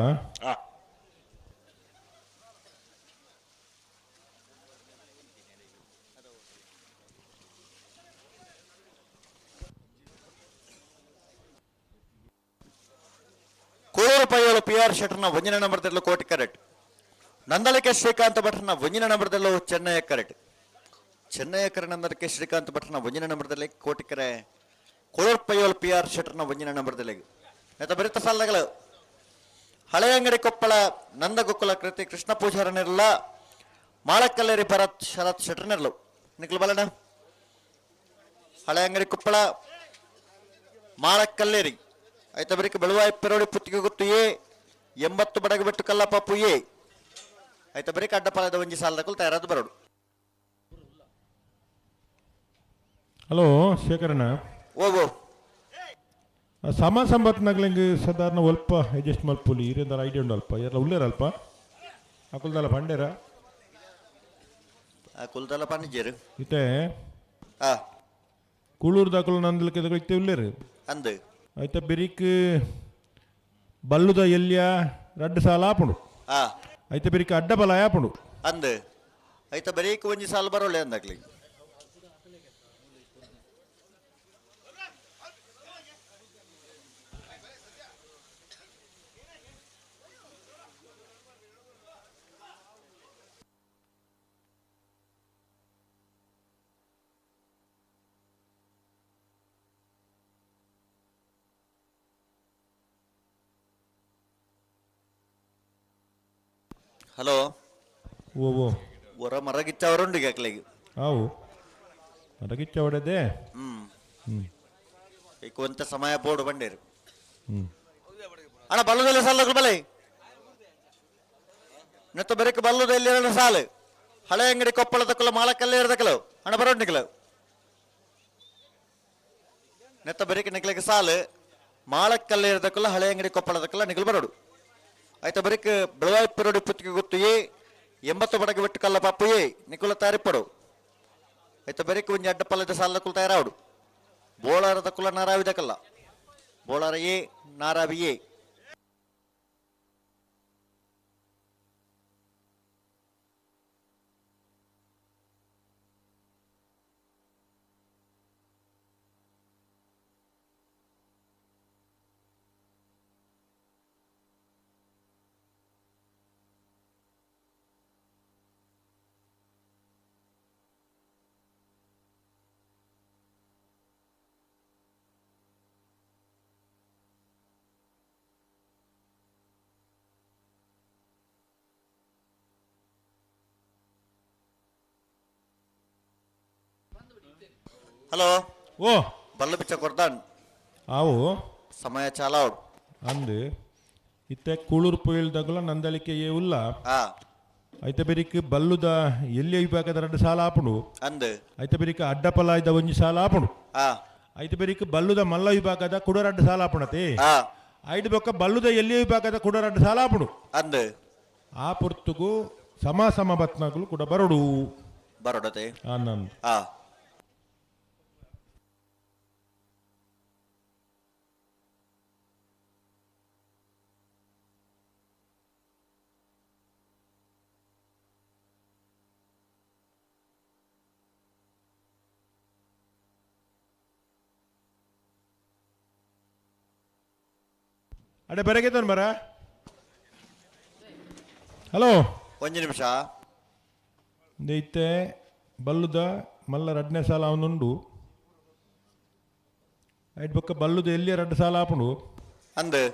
ಕೋಳೂರು ಪೈಯೋಳು ಪಿ ಆರ್ ಶೆಟ್ಟರ್ನ ಒಂಜಿನ ನಂಬರ್ದಲ್ಲೂ ಕೋಟಿ ಕರೆಕ್ಟ್ ನಂದಳಿಕೆ ಶ್ರೀಕಾಂತ ಭಟ್ರನ ಒಂಜಿನ ನಂಬರ್ದಲ್ಲೂ ಚೆನ್ನಯ್ಯ ಕರೆಕ್ಟ್ ಚೆನ್ನಯ್ಯ ಕರೆ ನಂದಳಿಕೆ ಶ್ರೀಕಾಂತ ಭಟ್ರನ ಒಂಜಿನ ನಂಬರ್ದಲ್ಲಿ ಕೋಟಿ ಕರೆ ಕೋಳೂರು ಪೈಯೋಳು ಪಿ ಆರ್ ಶೆಟ್ಟರ್ನ ಒಂಜಿನ ನಂಬರ್ದಲ್ಲಿ ನೆತ ಬರಿತ ಸಾಲಗಳು ಹಳೆಯಂಗಡಿ ಕೊಪ್ಪಳ ನಂದಗೋಕುಲ ಕೃತಿ ಕೃಷ್ಣ ಪೂಜಾರನಿರಲ್ಲ ಮಾಳಕಲ್ಲೇರಿ ಭರತ್ ಶರತ್ ಶೆಟ್ಟರ್ನಿರಲು ನಿಖಲ್ ಬಲಣ್ಣ ಹಳೆಯಂಗಡಿ ಕೊಪ್ಪಳ ಮಾಳಕಲ್ಲೇರಿ ಆಯ್ತಾ ಬರೀಕ ಬೆಳುವಾಯಿ ಪೆರೋಡಿ ಪುತ್ತಿಗೆ ಗೊತ್ತು ಎ 80 ಬಡಗಬೆಟ್ಟು ಕಲ್ಲಪಾಪು ಎ ಆಯ್ತಾ ಬರೀಕ ಅಡ್ಡಪಾಲದ ಒಂಜಿ ಸಾಲದಕ್ಕೂ ತಯಾರಾದ ಬರೋಡು. ಹಲೋ ಶೇಖರಣ್ಣ. ಓ ಓ ಸಮ ಸಂಬತ್ನಾಗ್ಲಿಂಗ್ ಸಾಧಾರಣ ಒಲ್ಪ ಅಡ್ಜಸ್ಟ್ ಮಲ್ಪುಲಿ ಇರಿಂದಲ ಐಡಿಯಾ ಉಂಡು ಅಲ್ಪ ಎಲ್ಲ ಉಲ್ಲೇರ ಅಲ್ಪ ಅಕುಲ್ದಲ್ಲ ಪಂಡೇರ ಆ ಕುಲ್ದಲ್ಲ ಪನ್ನಿಜೇರು ಇತ್ತೆ ಆ ಕೂಳೂರು ದಾಕುಲು ನಂದಲಕ್ಕೆ ಇತ್ತೆ ಉಲ್ಲೇರು ಅಂದು ಐತ ಬೆರಿಕ್ ಬಲ್ಲುದ ಎಲ್ಲಿಯ ರಡ್ಡು ಸಾಲ ಆಪುಂಡು ಆ ಐತ ಬೆರಿಕ್ ಅಡ್ಡ ಬಲ ಆಪುಂಡು ಅಂದು ಐತ ಬರೀಕ್ ಒಂಜಿ ಸಾಲ ಬರೋಳೆ ಅಂದಾಗ್ಲಿ ಹಲೋ. ಓ ಓ. ಒರ ಮರಗಿಚ್ಚವರುಂಡು ಅಕ್ಲೆಗ್. ಆವು ಮರಗಿಚ್ಚ ಹೊಡೆದೆ. ಹ್ಮ್. ಹ್ಮ್. ಈಗ ಒಂತ ಸಮಯ ಬೋರ್ಡ್ ಬಂಡೇರು. ಹ್ಮ್. ಅಣ್ಣ ಬಲ್ಲದಲ್ಲಿ ಸಾಲ ಬಲೆ ನೆತ್ತ ಬೆರಕೆ ಬಲ್ಲದಲ್ಲಿ ಎರಡು ಸಾಲು ಹಳೆ ಅಂಗಡಿ ಕೊಪ್ಪಳದ ಕುಲ ಮಾಳಕಲ್ಲೇ ಇರದಕಲು ಅಣ್ಣ ಬರೋಡ್ ನಿಕಲು ನೆತ್ತ ಬೆರಕೆ ನಿಕ್ಲಕ್ಕೆ ಸಾಲು ಮಾಳಕ್ಕಲ್ಲೇ ಇರದಕ್ಕಲ್ಲ ಹಳೆ ಅಂಗಡಿ ಕೊಪ್ಪಳದಕ್ಕಲ್ಲ ನಿಗಲ್ ಬರೋಡು. ಆಯ್ತಾ ಬರೀಕ್ ಬೆಳವಾಯಿ ಪೆರೋಡಿ ಪುತ್ತಿಗೆ ಗೊತ್ತು ಏ 80 ಬಡಗೆ ಬೆಟ್ಟು ಕಲ್ಲ ಪಾಪು ಏ ನಿಕುಲ ತಾರಿಪ್ಪಡು. ಆಯ್ತಾ ಬರೀಕ್ ಒಂಜಿ ಅಡ್ಡ ಪಲ್ಲದ ಸಾಲ ಕುಲ ತಯಾರಾವಡು. ಬೋಳಾರದ ಕುಲ ನಾರಾವಿದಕಲ್ಲ ಬೋಳಾರ ಎ ನಾರಾವಿ ಎ. ಹಲೋ. ಓ. ಬಲ್ಲ ಬಿಚ್ಚ ಕೊಡ್ದಾನ್. ಆವು. ಸಮಯ ಚಾಲ ಅವಡು. ಅಂದು ಇತ್ತೆ ಕೂಳೂರು ಪೊಯ್ಲ್ದಾಗಲ ನಂದಳಿಕೆ ಏ ಉಲ್ಲ. ಐತೆ ಬೆರಿಕ್ ಬಲ್ಲುದ ಎಲ್ಲಿ ವಿಭಾಗದ ಎರಡು ಸಾಲ ಆಪುಂಡು. ಅಂದು. ಐತೆ ಬೆರಿಕ್ ಅಡ್ಡಪಲಾಯ್ದ ಒಂಜಿ ಸಾಲ ಆಪುಂಡು. ಐತೆ ಬೆರಿಕ್ ಬಲ್ಲುದ ಮಲ್ಲ ವಿಭಾಗದ ಕುಡ ರಡ್ಡು ಸಾಲ ಆಪುಣತೆ. ಐದು ಬೊಕ್ಕ ಬಲ್ಲುದ ಎಲ್ಲಿ ವಿಭಾಗದ ಕುಡ ರಡ್ಡು ಸಾಲ ಆಪುಂಡು. ಅಂದು. ಆ ಪೊರ್ತುಗು ಸಮ ಸಮ ಬತ್ನಗುಲು ಕೂಡ ಬರೋಡು. ಬರೋಡತೆ. ಆನಂದ್. ಅಡೆ ಬೆರಗೆ ಬರ. ಹಲೋ. ಒಂಜಿ ನಿಮಿಷ. ಇತ್ತೆ ಬಲ್ಲುದ ಮಲ್ಲ ರಡ್ನೇ ಸಾಲ ಅವನುಂಡು. ಐಟ್ ಬೊಕ್ಕ ಬಲ್ಲುದ ಎಲ್ಲಿ ರಡ್ಡು ಸಾಲ ಆಪುಂಡು. ಅಂದು.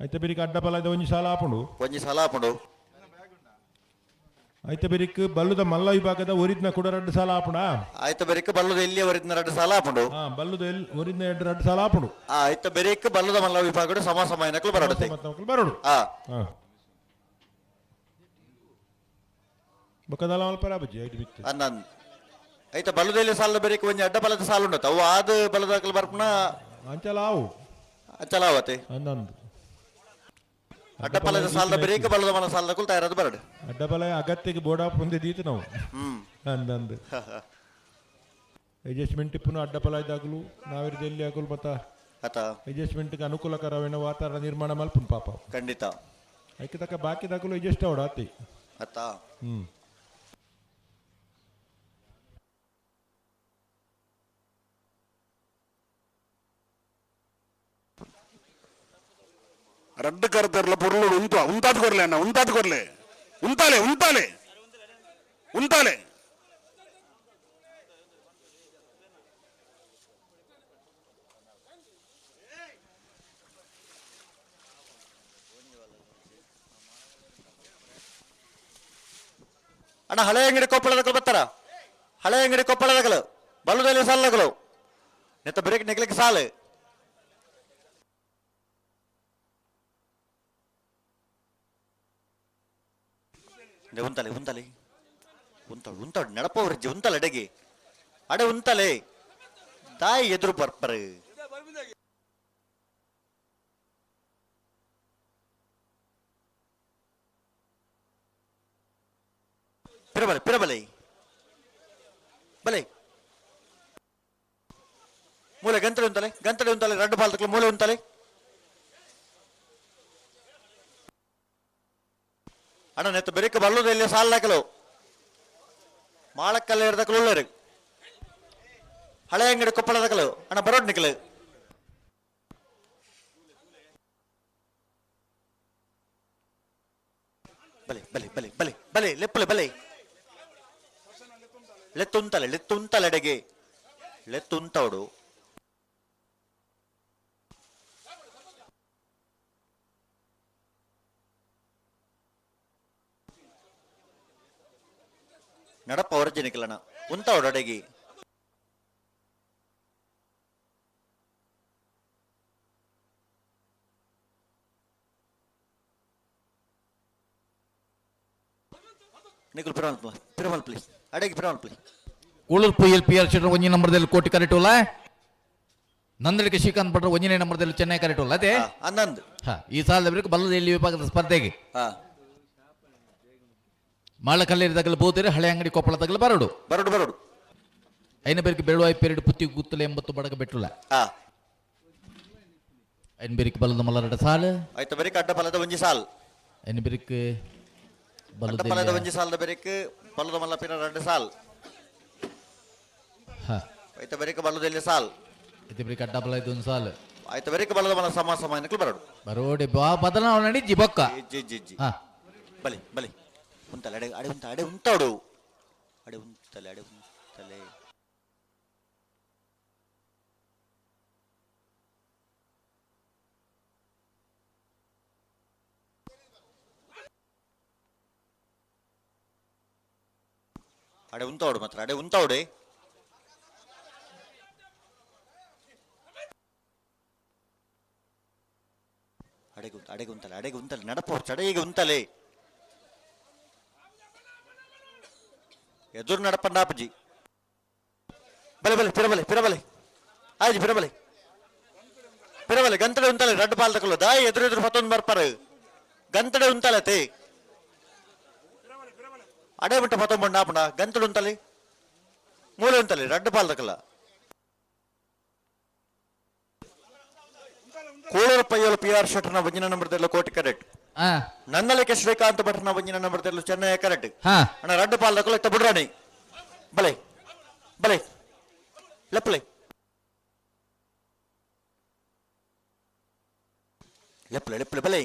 ಐತೆ ಬಿರಿಕ್ ಅಡ್ಡ ಪಲಾಯ್ದ ಒಂಜಿ ಸಾಲ ಆಪುಂಡು. ಒಂಜಿ ಸಾಲ ಆಪುಂಡು. ಐತೆ ಬಿರಿಕ್ ಬಲ್ಲುದ ಮಲ್ಲ ವಿಭಾಗದ ಒರಿದ್ನ ಕೂಡ ರಡ್ಡು ಸಾಲ ಆಪುಂಡಾ. ಆಯ್ತ ಬೆರಿಕ್ ಬಲ್ಲುದ ಎಲ್ಲಿ ಒರಿದ್ನ ರಡ್ಡು ಸಾಲ ಆಪುಂಡು. ಹಾ ಬಲ್ಲುದ ಎಲ್ಲಿ ಒರಿದ್ನ ಎರಡು ರಡ್ಡು ಸಾಲ ಆಪುಂಡು. ಆಯ್ತ ಬೆರಿಕ್ ಬಲ್ಲುದ ಮಲ್ಲ ವಿಭಾಗಡು ಸಮ ಸಮ ನಕಲು ಬರೋಡುತ್ತೆ. ಬರೋಡು. ಹಾ. ಬೊಕ್ಕದಲ ಮಲ್ಪರ ಬಜ್ಜಿ ಐಟ್ ಬಿತ್ತು. ಅಂದ್ ಐತ ಬಲ್ಲುದ ಸಾಲ ಬೆರಿಕ್ ಒಂಜಿ ಅಡ್ಡ ಬಲದ ಸಾಲ ಉಂಟು ಅವು ಆದ ಬಲದಾಕಲು ಬರ್ಪುನ. ಅಂಚಲ ಆವು. ಅಂಚಲ ಆವತೆ. ಅಂದಂದು. ಅಡ್ಡಪಲದ ಸಾಲದ ಬೆರಿಕ್ ಬಲ್ಲದ ಮಲ್ಲ ಸಾಲದ ತಯಾರಾದ ಬರಡು. ಅಡ್ಡಪಲ ಅಗತ್ಯಕ್ಕೆ ಬೋರ್ಡ್ ಆಫ್ ದೀತು ನಾವು. ಅಂದಂದು. ಅಡ್ಜಸ್ಟ್ಮೆಂಟ್ ಇಪ್ಪುನು ಅಡ್ಡಪಲ ಇದಾಗಲು ನಾವಿರ್ದ ಎಲ್ಲಿ ಆಗಲು ಮತ್ತ ಅತ ಅಡ್ಜಸ್ಟ್ಮೆಂಟ್ಗೆ ಅನುಕೂಲಕರವೇನ ವಾತಾವರಣ ನಿರ್ಮಾಣ ಮಲ್ಪುನ್ ಪಾಪ. ಖಂಡಿತ. ಐಕೆ ತಕ್ಕ ಬಾಕಿ ದಾಗಲು ಅಡ್ಜಸ್ಟ್ ಅವಡ ಆತಿ. ಅತ್ತ. ಹ್ಮ್. ರಡ್ಡು ಕರ್ತರ್ಲ ಪೊರ್ಲು ಉಂತು ಉಂತಾದ್ ಕೊರ್ಲೆ ಅಣ್ಣ ಉಂತಾದ್ ಕೊರ್ಲೆ ಉಂತಾಲೆ ಉಂತಾಲೆ ಉಂತಾಲೆ. ಅಣ್ಣ ಹಳೆ ಅಂಗಡಿ ಕೊಪ್ಪಳದಕಲು ಬರ್ತಾರ. ಹಳೆ ಅಂಗಡಿ ಕೊಪ್ಪಳದಕಲು ಬಲ್ಲುದಲ್ಲಿ ಸಾಲಗಳು ನೆತ್ತ ಬ್ರೇಕ್ ನೆಗ್ಲಿಕ್ಕೆ ಸಾಲು. ಉಂತಲೆ ಉಂತಲೆ ಉಂತಾಡು ಉಂತಾಡು ನಡಪವ್ರಜ್ಜಿ ಉಂತಲೆ ಅಡಗಿ ಅಡೆ ಉಂತಲೆ ತಾಯಿ ಎದುರು ಬರ್ಪರು. ಪಿರಬಲೆ ಪಿರಬಲೆ ಬಲೆ ಮೂಲೆ ಗಂತಡೆ ಉಂತಲೆ ಗಂತಡೆ ಉಂತಲೆ ರಡ್ಡು ಬಾಲ್ತಕ್ಲ ಮೂಲೆ ಉಂತಲೆ. ಅಣ್ಣ ನೆತ್ತ ಬೆರಿಕ ಬಲ್ಲುದ ಇಲ್ಲಿ ಸಾಲ ಹಾಕಲು ಮಾಳಕ್ಕಲ್ಲ ಇರ್ದಕಲು ಉಳ್ಳರು ಹಳೆ ಅಂಗಡಿ ಕೊಪ್ಪಳದಕಲು ಅಣ್ಣ ಬರೋಡ್ ನಿಕಲು. ಬಲೆ ಬಲೆ ಬಲೆ ಬಲೆ ಬಲೆ ಲೆಪ್ಪಲೆ ಬಲೆ ಲೆತ್ತುಂತಲೆ ಲೆತ್ತುಂತಲೆ ಅಡೆಗೆ ಲೆತ್ತುಂತವಡು. ನಡಪ ಹೊರಜಿನಿಕಲನ ಉಂತಾವಡು ಅಡಗಿ. ನಿಕುಲ್ ಪಿರಮಲ್ ಪಿರಮಲ್ ಪ್ಲೀಸ್ ಅಡಗಿ Piramal please. Kuloor ಪುಯ್ಯಲ್ P R Shettar ಒಂಜಿ ನಂಬರ್ದಲ್ಲಿ ಕೋಟಿ ಕರೆಟುಲ್ಲ, ನಂದಳಿಕೆ ಶ್ರೀಕಾಂತ್ ಭಟ್ರು ಒಂಜನೇ ನಂಬರ್ದಲ್ಲಿ ಚೆನ್ನೈ ಕರೆಟುಲ್ಲ ಅದೇ ಹನ್ನೊಂದು. ಹಾ, ಈ ಸಾಲದ ಬಳಿಕ ಬಲ್ಲದ ಎಲ್ಲಿ ವಿಭಾಗದ ಸ್ಪರ್ಧೆಗೆ ಮಾಳಕಲ್ಲೇರಿ ತಗಲು ಬೋತಿರಿ, ಹಳೆ ಅಂಗಡಿ ಕೊಪ್ಪಳ ತಗಲು ಬರಡು ಬರಡು ಬರಡು. ಐನ ಬೇರಿಗೆ ಬೆಳುವಾಯಿ ಪೆರಡು ಪುತ್ತಿ ಗುತ್ತಲೆ 80 ಬಡಗ ಬೆಟ್ಟುಲ. ಐನ ಬೇರಿಗೆ ಬಲ್ಲದ ಮಲ್ಲರಡ ಸಾಲು. ಆಯ್ತು ಬೇರಿಕ್ ಅಡ್ಡ ಬಲದ ಒಂಜಿ ಸಾಲ್. ಐನ ಬೇರಿಗೆ ಅಡ್ಡ ಬಲದ ಒಂಜಿ ಸಾಲದ ಬೇರಿಕ್ ಬಲ್ಲದ ಮಲ್ಲ ಪಿರ ಎರಡು ಸಾಲ್. ಆಯ್ತು ಬೇರಿಕ್ ಬಲ್ಲದ ಇಲ್ಲಿ ಸಾಲ್. ಆಯ್ತು ಬೇರಿಕ್ ಅಡ್ಡ ಬಲ ಇದು ಒಂದು ಸಾಲು. ಆಯ್ತು ಬೇರಿಕ್ ಬಲ್ಲದ ಮಲ್ಲ ಸಮ ಸಮ ಎನ್ಕಲ್ ಬರಡು. ಬರೋಡಿ ಬಾ ಬದಲಾವಣೆ ಜಿ ಬೊಕ್ಕ. G G G. ಬಲಿ ಬಲಿ ಉಂತಲೆ ಅಡೆ ಅಡೆ ಉಂತ ಅಡೆ ಉಂತಾಡು ಅಡೆ ಉಂತಲೆ ಅಡೆ ಉಂತಲೆ. ಅಡೆ ಉಂತಾವಡು ಮಾತ್ರ ಅಡೆ ಉಂತಾವಡೆ. ಅಡೆಗೆ ಉಂತ ಅಡೆಗೆ ಉಂತಲೆ ಅಡೆಗೆ ಉಂತಲೆ ನಡಪ ಚಡೆಗೆ ಉಂತಲೆ ಎದುರು ನಡಪಂಡಾಪಜಿ. ಬಲೆ ಬಲೆ ಪಿರಬಲೆ ಪಿರಬಲೆ ಆಯ್ತು ಪಿರಬಲೆ ಪಿರಬಲೆ ಗಂತಡೆ ಉಂತಲೆ ರಡ್ಡು ಪಾಲ್ ತಕೊಳ್ಳು ದಾಯಿ ಎದುರು ಎದುರು ಪತ್ತೊಂದು ಬರ್ಪಾರ ಗಂತಡೆ ಉಂತಲೆ ತೇ ಅಡೆ ಬಿಟ್ಟ ಪತ್ತೊಂದು ಆಪಣ ಗಂತಡೆ ಉಂತಲೆ ಮೂಲೆ ಉಂತಲೆ ರಡ್ಡು ಪಾಲ್ ತಕಲ್ಲ. ಕೋಳೂರು ಪಯ್ಯೋಲು ಪಿ ಆರ್ ಶೆಟ್ಟರ್ನ ಒಂಜಿನ ನಂಬರ್ ತೆರಲು ಕೋಟಿ ಕರೆಕ್ಟ್. ನನ್ನಲಿಕೆ ಶ್ರೀಕಾಂತ್ ಭಟ್ರನ ಒಂಜಿನ ನಂಬರ್ ತೆರಲು ಚೆನ್ನೈ ಕರೆಕ್ಟ್. ಅಣ್ಣ ರಡ್ಡು ಪಾಲ್ ತಕೊಳ್ಳ ಇತ್ತ ಬುಡ್ರಾಣಿ ಬಲೆ ಬಲೆ ಲೆಪ್ಪಲೆ ಲೆಪ್ಪಲೆ ಲೆಪ್ಪಲೆ ಬಲೆ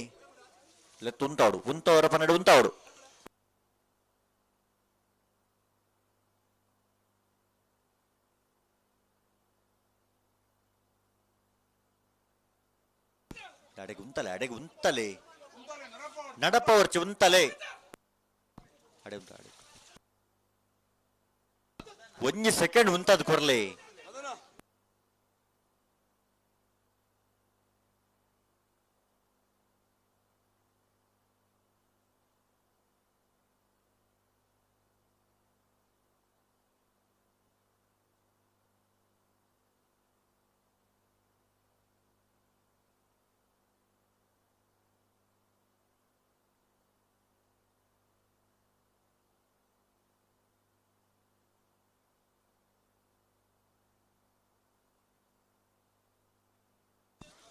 ಲೆತ್ತು ಉಂತಾವಡು ಉಂತವರ ಪನ್ನಡು ಉಂತಾವಡು. ಅಡೆಗೆ ಉಂತಲೆ ಅಡೆಗೆ ಉಂತಲೆ ನಡಪ ವರ್ಚಿ ಉಂತಲೆ ಅಡೆ ಉಂತ ಅಡೆ ಒಂಜಿ ಸೆಕೆಂಡ್ ಉಂತದ್ ಕೊರ್ಲೆ.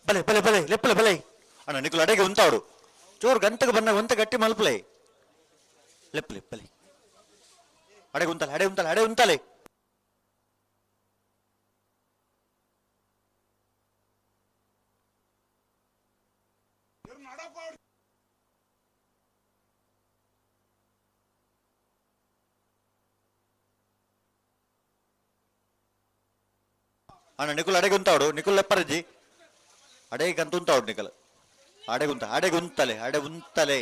ಬಲೆ ಬಲೆ ಬಲೆ ಲೆಪ್ಪಲೆ ಬಲೆ ಅಣ್ಣ ನಿಕುಲು ಅಡೆಗೆ ಉಂತಾವಡು ಚೋರು ಗಂಟೆಗೆ ಬನ್ನ ಒಂತ ಗಟ್ಟಿ ಮಲ್ಪಲೆ ಲೆಪ್ಪಲೆ ಬಲೆ ಅಡೆಗೆ ಉಂತಲೆ ಅಡೆ ಉಂತಲೆ ಅಡೆ ಉಂತಲೆ. ಅಣ್ಣ ನಿಕುಲ್ ಅಡೆಗೆ ಉಂತಾವಡು ನಿಕುಲ್ ಲೆಪ್ಪರಜ್ಜಿ ಅಡೆಗೆ ಗಂತ ಉಂತಾವಡು ನಿಕಲ್ ಅಡೆಗುಂತ ಅಡೆಗೆ ಉಂತಲೆ ಅಡೆ ಉಂತಲೆ.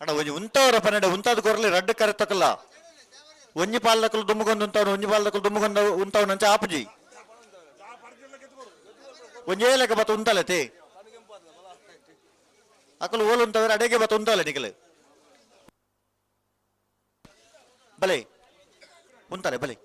ಅಣ್ಣ ಒಂಜಿ ಉಂತವರ ಪನ್ನಡ ಉಂತಾದ ಕೊರಲಿ ರಡ್ಡು ಕರೆ ತಕಲ್ಲ ಒಂಜಿ ಪಾಲ್ದಕಲು ದುಮ್ಮುಗೊಂದು ಉಂತಾವನು ಒಂಜಿ ಪಾಲ್ದಕಲು ದುಮ್ಮುಗೊಂದು ಉಂತಾವನು ಅಂಚ ಆಪುಜಿ ಒಂಜೇ ಲೆಕ್ಕ ಬತ್ತ ಉಂತಲೆ ತೇ ಅಕಲು ಓಲು ಉಂತವ್ರೆ ಅಡೆಗೆ ಬತ್ತ ಉಂತಲೆ ನಿಕಲು ಬಲೆ ಉಂತಲೆ ಬಲೆ.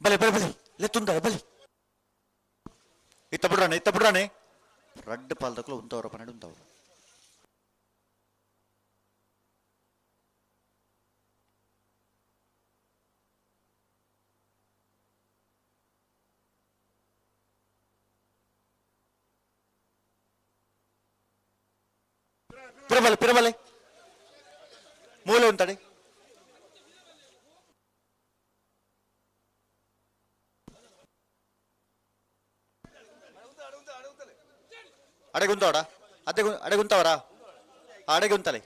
ಬಲೆ ಬಲೆ ಬಲೆ ಲೆತ್ತುಂದ ಬಲೆ. ಇತ್ತ ಬಿಡ್ರಾಣೆ, ಇತ್ತ ಬಿಡ್ರಾಣೆ. ರಡ್ಡ್ ಪಾಲ್ದಕ್ಲು ಉಂತವರ ಪನ್ನಡು ಉಂತವರು. ಪಿರಬಲೆ ಪಿರಬಲೆ ಮೂಲೆ ಉಂತಡೆ. ಅಡೆಗುಂತವಡ ಅದೇ ಅಡೆಗುಂತವರಾ? ಅಡೆಗುಂತಲೆ.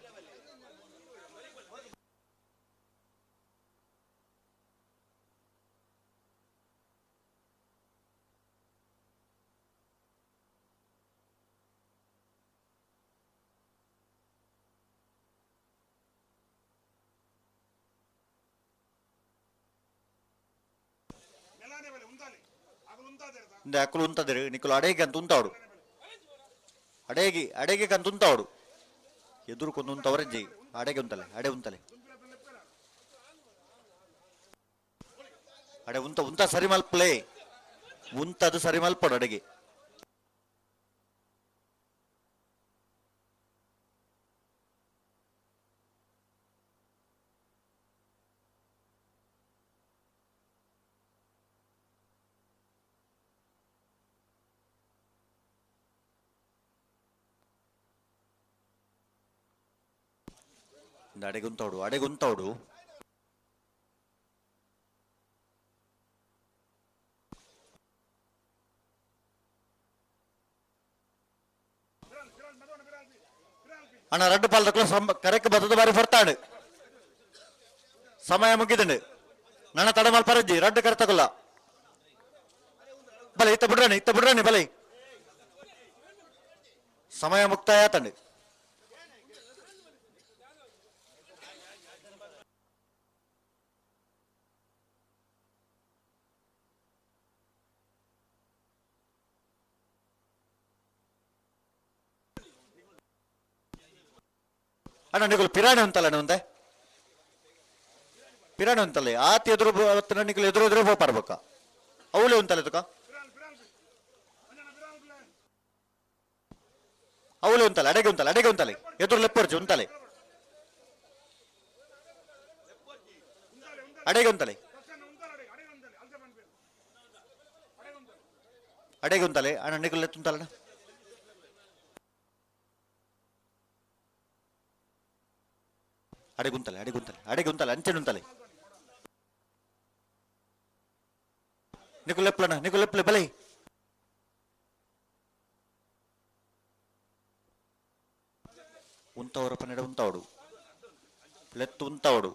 ಅಕ್ಕಲು ಉಂತದಿರು ನಿಕ್ಕಲು ಅಡೇಗೆ ಅಂತ ಉಂತಾವಡು. ಅಡೇಗಿ ಅಡೇಗೆ ಕಂತ ಉಂತಾವಡು. ಎದುರು ಕೊಂದು ಉಂತವರೆ ಜೈ. ಅಡೆಗೆ ಉಂತಲೆ, ಅಡೆ ಉಂತಲೆ, ಅಡೆ ಉಂತ ಉಂತ ಸರಿ ಮಲ್ಪಲೆ. ಉಂತದು ಸರಿ ಮಲ್ಪಡು ಅಡೆಗೆ. ಅಡೆಗುಂತವಡು ಅಡೆಗುಂತವಡು. ಅಣ್ಣ ರಡ್ಡು ಪಾಲ್ದಕ್ಲು ಕರೆಕ್ ಬತ್ತದ ಬಾರಿ ಬರ್ತಾಡು. ಸಮಯ ಮುಗಿದಂಡು. ನನ್ನ ತಡ ಮಲ್ಪರಜ್ಜಿ ರಡ್ಡು ಕರೆತಕಲ್ಲ. ಬಲೆ ಇತ್ತ ಬಿಡ್ರಾಣಿ, ಇತ್ತ ಬಿಡ್ರಾಣಿ ಬಲೆ. ಸಮಯ ಮುಕ್ತಾಯ ತಂಡು. ಅಣ್ಣ ನಿಕುಲು ಪಿರಾಣಿ ಉಂತಲ್ಲ ಅಣ್ಣ, ಪಿರಾಣಿ ಉಂತಲ್ಲ ಆತಿ ಎದುರು ನಿಕುಲು ಎದುರು ಎದುರು ಪೋಪಾರ್ಬೇಕ. ಅವಲೇ ಉಂತಲ್ಲ ತುಕ ಅವಲೇ ಉಂತಲ್ಲ. ಅಡೆಗೆ ಉಂತಲ್ಲ, ಅಡೆಗೆ ಉಂತಲೆ. ಎದುರು ಲೆಪ್ಪರ್ಜಿ ಉಂತಲೆ, ಅಡೆಗೆ ಉಂತಲೆ, ಅಡೆಗೆ ಉಂತಲೆ. ಅಣ್ಣ ನಿಕುಲು ಎತ್ತುಂತಲ್ಲ. ಅಡೆಗುಂತಲೆ ಅಡೆಗುಂತಲೆ ಅಡೆಗುಂತಲೆ ಅಂಚೆನುಂತಲೆ. ನಿಕುಲು ಲೆಪ್ಪಲಣ್ಣ, ನಿಕುಲು ಲೆಪ್ಪಲೆ ಬಲೆ. ಉಂತವರ ಪನ್ನೆಡ ಉಂತಾವಡು. ಲೆತ್ತು ಉಂತಾವಡು.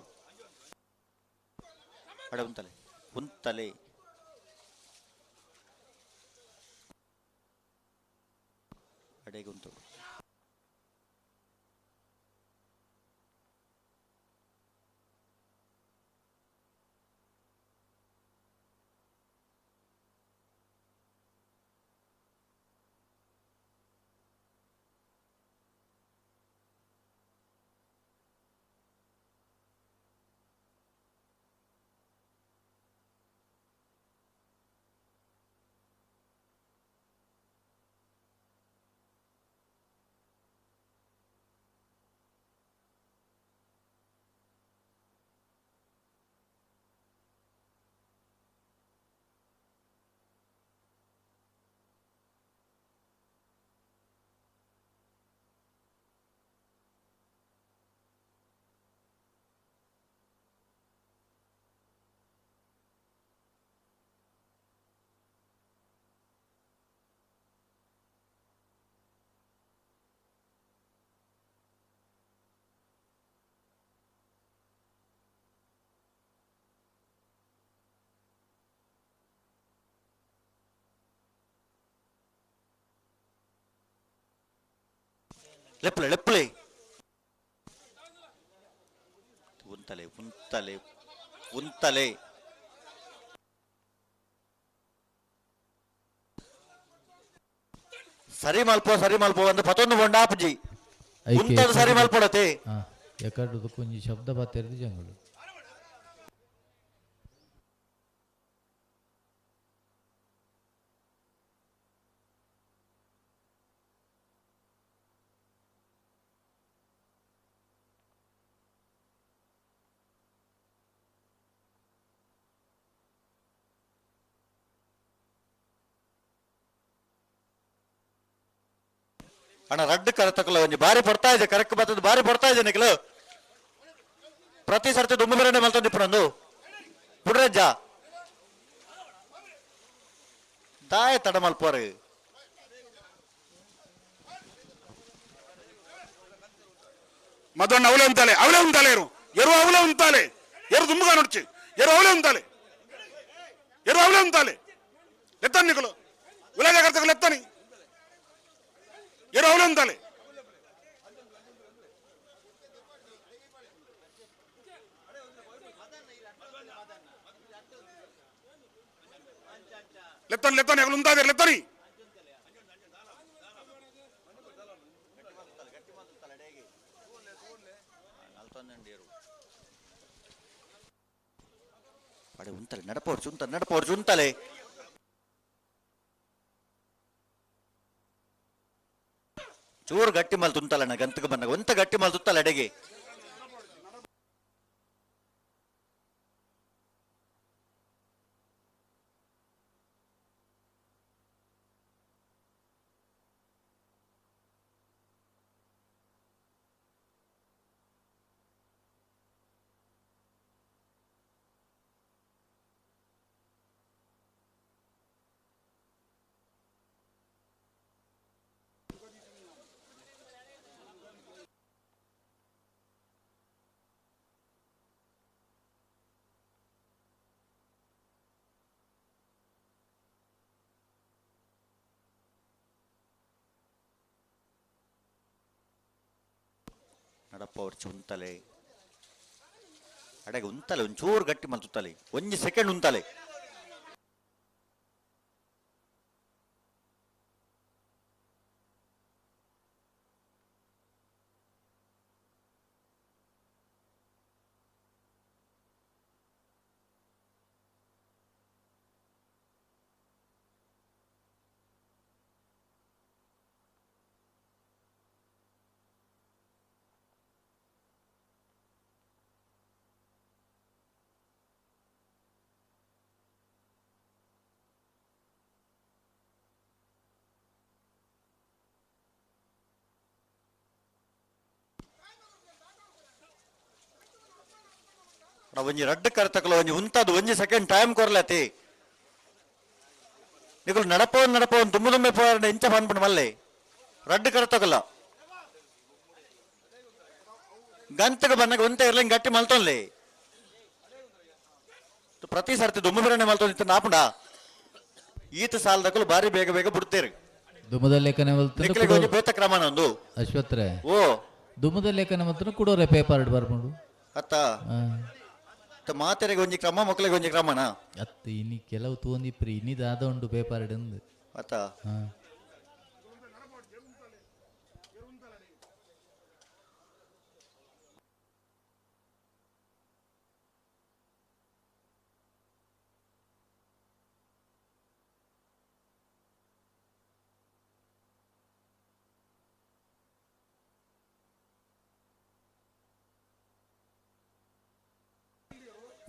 ಅಡೆ ಉಂತಲೆ ಉಂತಲೆ. ಅಡೆಗೆ ಉಂತವಡು. ಲೆಪ್ಪಲೆ ಲೆಪ್ಪಲೆ ಉಂತಲೆ ಉಂತಲೆ ಉಂತಲೆ. ಸರಿ ಮಲ್ಪೋ ಸರಿ ಮಲ್ಪೋ ಒಂದು ಪತ್ತೊಂದು ಬೊಂಡ ಆಪುಜಿ. ಉಂತದು ಸರಿ ಮಲ್ಪೊಡತೆ. ಎಕಡ್ದು ಕೊಂಜಿ ಶಬ್ದ ಬಾತೆರ್ದು ಜಂಗಳು. ಅಣ್ಣ ರಡ್ಡು ಕರತಕಲ ಒಂಜಿ ಬಾರಿ ಪಡ್ತಾ ಇದೆ ಕರೆಕ್ ಬತ್ತದ ಬಾರಿ ಪಡ್ತಾ ಇದೆ ನಿಖಲು ಪ್ರತಿ ಸರ್ತಿ ದುಂಬು ಬಿರಣೆ ಮಲ್ತೊಂದು ಇಪ್ಪುನೊಂದು ಪುಡ್ರಜ್ಜ ದಾಯ ತಡ ಮಲ್ಪೋರು ಮದಣ್ಣ ಅವಲೇ ಉಂತಾಲೆ ಅವಲೇ ಉಂತಾಲೆ ಇರು ಎರು ಅವಲೇ ಉಂತಾಲೆ ಎರು ದುಂಬುಗ ನೋಡ್ಚಿ ಎರು ಅವಲೇ ಉಂತಾಲೆ ಎರು ಅವಲೇ ಉಂತಾಲೆ ಲೆತ್ತಾನಿ ನಿಕಲು ಉಲಾಜ ಕರ್ತಕ ಲೆತ್ತಾನಿ ಎರು ಅವಲೇ ಉಂತಾಲೆ ಲೆತ್ತಾನಿ ಲೆತ್ತಾನಿ ಅಗಲು ಉಂತಾದೆ ಲೆತ್ತಾನಿ ಅಡೆ ಉಂತಲೆ ನಡಪೋರ್ಚು ಉಂತಲೆ ನಡಪೋರ್ಚು ಉಂತಲೆ ಚೂರು ಗಟ್ಟಿ ಮಲ್ ತುಂತಲಣ್ಣ ಗಂತಕ್ಕೆ ಬಂದಾಗ ಒಂತ ಗಟ್ಟಿ ಮಲ್ ತುತ್ತಲ್ಲ ಅಡೆಗೆ. ನಡಪೋರ್ಚು ಉಂತಲೆ ಅಡೆಗೆ ಉಂತಲೆ ಒಂಚೂರು ಗಟ್ಟಿ ಮಲ್ತುತ್ತಲೆ ಒಂಜಿ ಸೆಕೆಂಡ್ ಉಂತಲೆ. ಒಂಜಿ ರಡ್ಡು ಕರ್ತಕಲ ಒಂಜಿ ಉಂತದು ಒಂಜಿ ಸೆಕೆಂಡ್ ಟೈಮ್ ಕೊರ್ಲತಿ. ನಿಕುಲು ನಡಪೋನ್ ನಡಪೋನ್ ದುಮ್ಮು ದುಮ್ಮೆ ಪೋರ ಇಂಚ ಪನ್ಪುಂಡು ಮಲ್ಲೆ. ರಡ್ಡು ಕರ್ತಕಲ ಗಂತಗ ಬನ್ನಗ ಒಂತೆ ಇರ್ಲಿಂಗ್ ಗಟ್ಟಿ ಮಲ್ತೊನ್ಲೆ. ಪ್ರತಿ ಸರ್ತಿ ದುಮ್ಮು ಬಿರಣೆ ಮಲ್ತೊಂದು ನಾಪುಂಡ. ಈತ ಸಾಲದಕಲು ಬಾರಿ ಬೇಗ ಬೇಗ ಬಿಡ್ತೇರಿ. ದುಮ್ಮದ ಲೇಖನ ನಿಕ್ಲೆಗ್ ಒಂಜಿ ಬೇತ ಕ್ರಮನ ಒಂದು. ಅಶ್ವತ್ರೆ. ಓ. ದುಮ್ಮದ ಲೇಖನ ಮಲ್ತನ ಕುಡೋರೆ ಪೇಪರ್ ಬರ್ಪುಂಡು. ಅತ್ತ. ಮಾತೆರೆಗೆ ಒಂಜಿ ಕ್ರಮ ಮಕ್ಕಳಿಗೆ ಒಂಜಿ ಕ್ರಮನಾ? ಅತ್ತ ಇನಿ ಕೆಲವು ತೂಂದಿಪ್ರಿ ಇನಿ ದಾದ ಉಂಡು ಪೇಪರ್ ಇಡಂದು. ಅತ್ತ.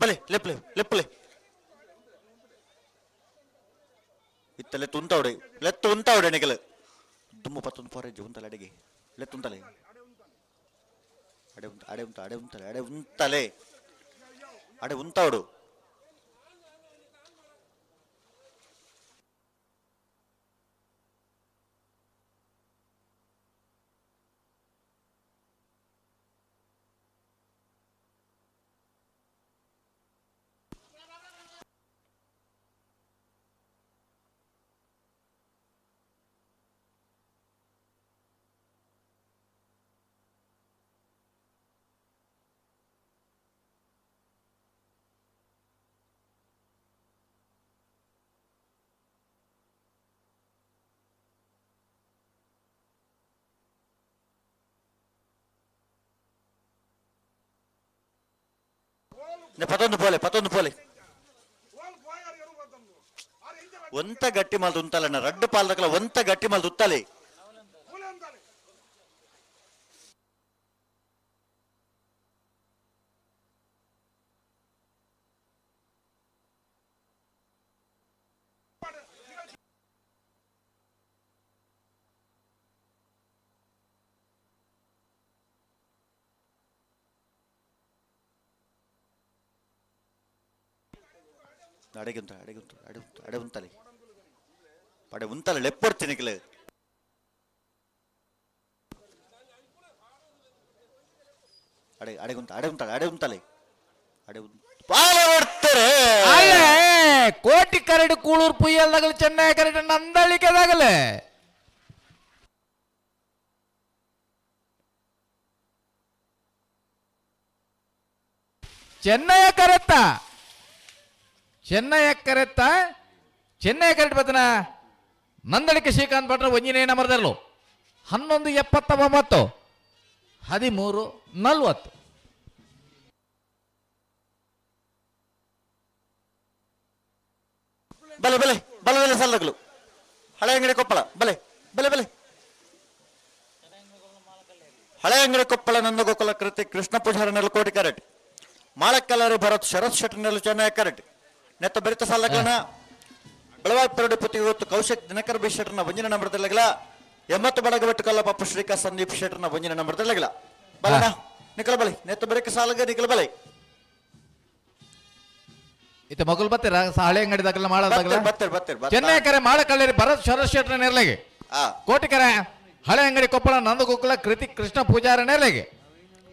ಬಲೆ ಲೆಪ್ಲೆ ಲೆಪ್ಲೆ ಇತ್ತ ಲೆತ್ತು ಉಂತಾವಡೆ ಲೆತ್ತು ಉಂತಾವಡೆ ನಿಕಲ್ ದುಮ್ಮು ಪತ್ತೊಂದು ಪೋರೆಜ್ಜು ಉಂತಲೆ ಅಡಿಗೆ ಲೆತ್ತು ಉಂತಲೆ ಅಡೆ ಉಂತ ಅಡೆ ಉಂತ ಅಡೆ ಉಂತಲೆ ಅಡೆ ಉಂತಲೆ ಅಡೆ ಉಂತಾವಡು. ಪತ್ತೊಂದು ಪೋಲೆ ಪತ್ತೊಂದು ಪೋಲೆ. ಒಂತ ಗಟ್ಟಿ ಮಲ್ತು ಉಂತಲಣ್ಣ ರಡ್ಡು ಪಾಲ್ದಕಲ ಒಂತ ಗಟ್ಟಿ ಮಲ್ತು ಉತ್ತಲೆ. ಅಡೆಗುಂತ ಅಡೆಗುಂತ ಅಡೆ ಅಡೆ ಉಂತಲೆ ಅಡೆ ಉಂತಲೆ ಲೆಪ್ಪೊಡ್ತೀನಿ ನಿಕ್ಲೆ. ಅಡೆ ಅಡೆಗುಂತ ಅಡೆ ಉಂತಲೆ ಅಡೆ ಉಂತಲೆ ಅಡೆ ಪಾಲ ಅಲ್ಲೇ ಕೋಟಿ ಕರಡು ಕೂಳೂರು ಪುಯ್ಯಲ್ದಾಗಲಿ ಚೆನ್ನೈ ಕರಡು ನಂದಳಿಕೆದಾಗಲೆ. ಚೆನ್ನಯ ಕರೆತ್ತ ಚೆನ್ನಯ ಕರೆತ್ತ ಚೆನ್ನೈ ಕರೆಟ್ ಬತ್ತನ ನಂದಳಿಕೆ ಶ್ರೀಕಾಂತ್ ಭಟ್ರ ಒಂಜಿನೇ ನಂಬರ್ದಲ್ಲു 11:79 13:40. ಬಲೆ ಬಲೆ ಬಲೆ ಬಲೆ ಸಲ್ಲಗಲು ಹಳೆ ಅಂಗಡಿ ಕೊಪ್ಪಳ ಬಲೆ ಬಲೆ ಬಲೆ ಹಳೆ ಅಂಗಡಿ ಕೊಪ್ಪಳ ನಂದಗೋಕುಲ ಕೃತಿ ಕೃಷ್ಣ ಪೂಜಾರಿ ನೆಲಕೋಟಿ ಕರೆಟ್ ಮಾಳಕ್ಕಲ್ಲರಿ ಭರತ್ ಶರತ್ ಶೆಟ್ಟಿ ನೆಲ ಚೆನ್ನೈ ಕರೆಟ್ ನೆತ್ತ ಬೆರಿತ ಸಾಲಗಳನ್ನ ಬೆಳವಾಯಿ ಪರಡು ಪುತಿ ಇವತ್ತು ಕೌಶಿಕ್ ದಿನಕರ್ ಬಿ ಶೆಟ್ಟರ್ನ ಒಂಜಿನ ನಂಬರ್ ತಲೆಗಲ 80 ಬಡಗಬೆಟ್ಟು ಕಲ್ಲಪ್ಪ ಶ್ರೀಕಾ ಸಂದೀಪ್ ಶೆಟ್ಟರ್ನ ಒಂಜಿನ ನಂಬರ್ ತಲೆಗಲ ಬಲನ ನಿಕಲ ಬಲೆ ನೆತ್ತ ಬೆರಕ ಸಾಲಗ ನಿಕಲ ಬಲೆ. ಇತ್ತ ಮಗುಲ್ ಬತ್ತೀರ ಹಳೆ ಅಂಗಡಿ ದಾಖಲೆ ಮಾಡೋದಾಗಲ ಬತ್ತೀರ್ ಬತ್ತೀರ್ ಚೆನ್ನೈ ಕರೆ ಮಾಳಕಳ್ಳೇರಿ ಭರತ್ ಶರತ್ ಶೆಟ್ಟರ್ ನೆರಳಿಗೆ, ಕೋಟಿಕರೆ ಹಳೆ ಅಂಗಡಿ ಕೊಪ್ಪಳ ನಂದಗೋಕುಲ ಕೃತಿ ಕೃಷ್ಣ ಪೂಜಾರ ನೆರಳಿಗೆ,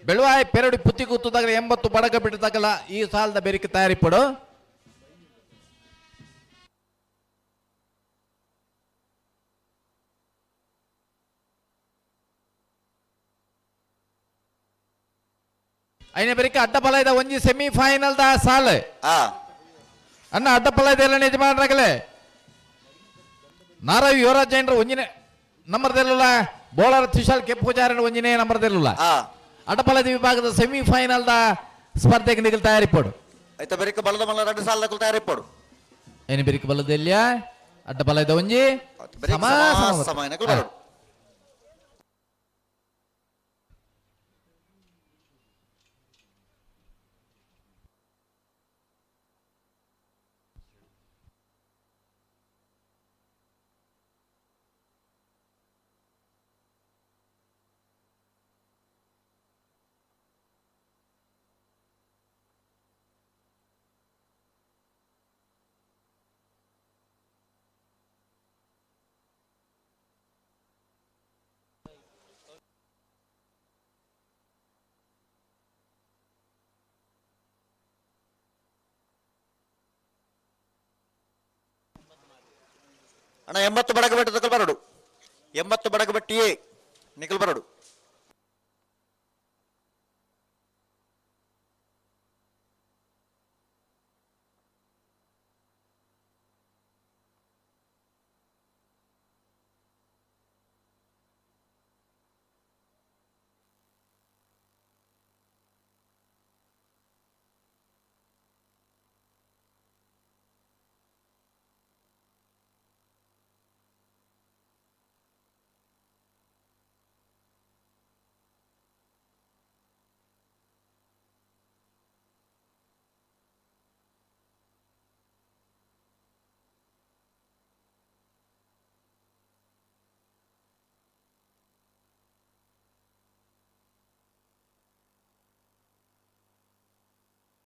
ಬೆಳುವಾಯಿ ಪೆರಡಿ ಪುತ್ತಿ ಕೂತದಾಗ 80 ಬಡಗ ಬಿಟ್ಟದಾಗಲ್ಲ ಈ ಸಾಲದ ಬೇರಿಕೆ ತಯಾರಿ ಪಡು. ಐನ ಬೇರಿಕೆ ಅಡ್ಡ ಬಲ ಇದೆ ಒಂಜಿ ಸೆಮಿ ಫೈನಲ್ the ಸಾಲ್. ಅಣ್ಣ ಅಡ್ಡ ಬಲ ಇದೆ ಎಲ್ಲ ಯಜಮಾನರಾಗಲೇ ನಾರಾವಿ ಯುವರಾಜ್ ಜೈನ್ರ ಒಂಜಿನೇ ನಂಬರ್ದಲ್ಲ, ಬೋಳಾರ ತುಷಾಲ್ ಕೆಂಪು ಪೂಜಾರನ ಒಂಜಿನೇ ನಂಬರ್ದಲ್ಲ. ಅಡ್ಡಪಲದ ವಿಭಾಗದ ಸೆಮಿ ಫೈನಲ್ the ಸ್ಪರ್ಧೆಗೆ ನಿಗಲ್ ತಯಾರಿ ಪಡು. ಐತ ಬೆರಿಕ ಬಲದ ಮಲ್ಲ ಎರಡು ಸಾಲ ತಯಾರಿ ಪಡು. ಏನು ಬೆರಿಕ ಬಲದೆಲ್ಲ ಅಡ್ಡ ಬಲ ಇದೆ ಒಂಜಿ ಸಮ ಸಮ. ಅಣ್ಣ 80 ಬಡಗಬೆಟ್ಟು ತಕಲ್ ಬರಡು, 80 ಬಡಗಬಟ್ಟಿಯೇ ನಿಕಲ್ ಬರಡು.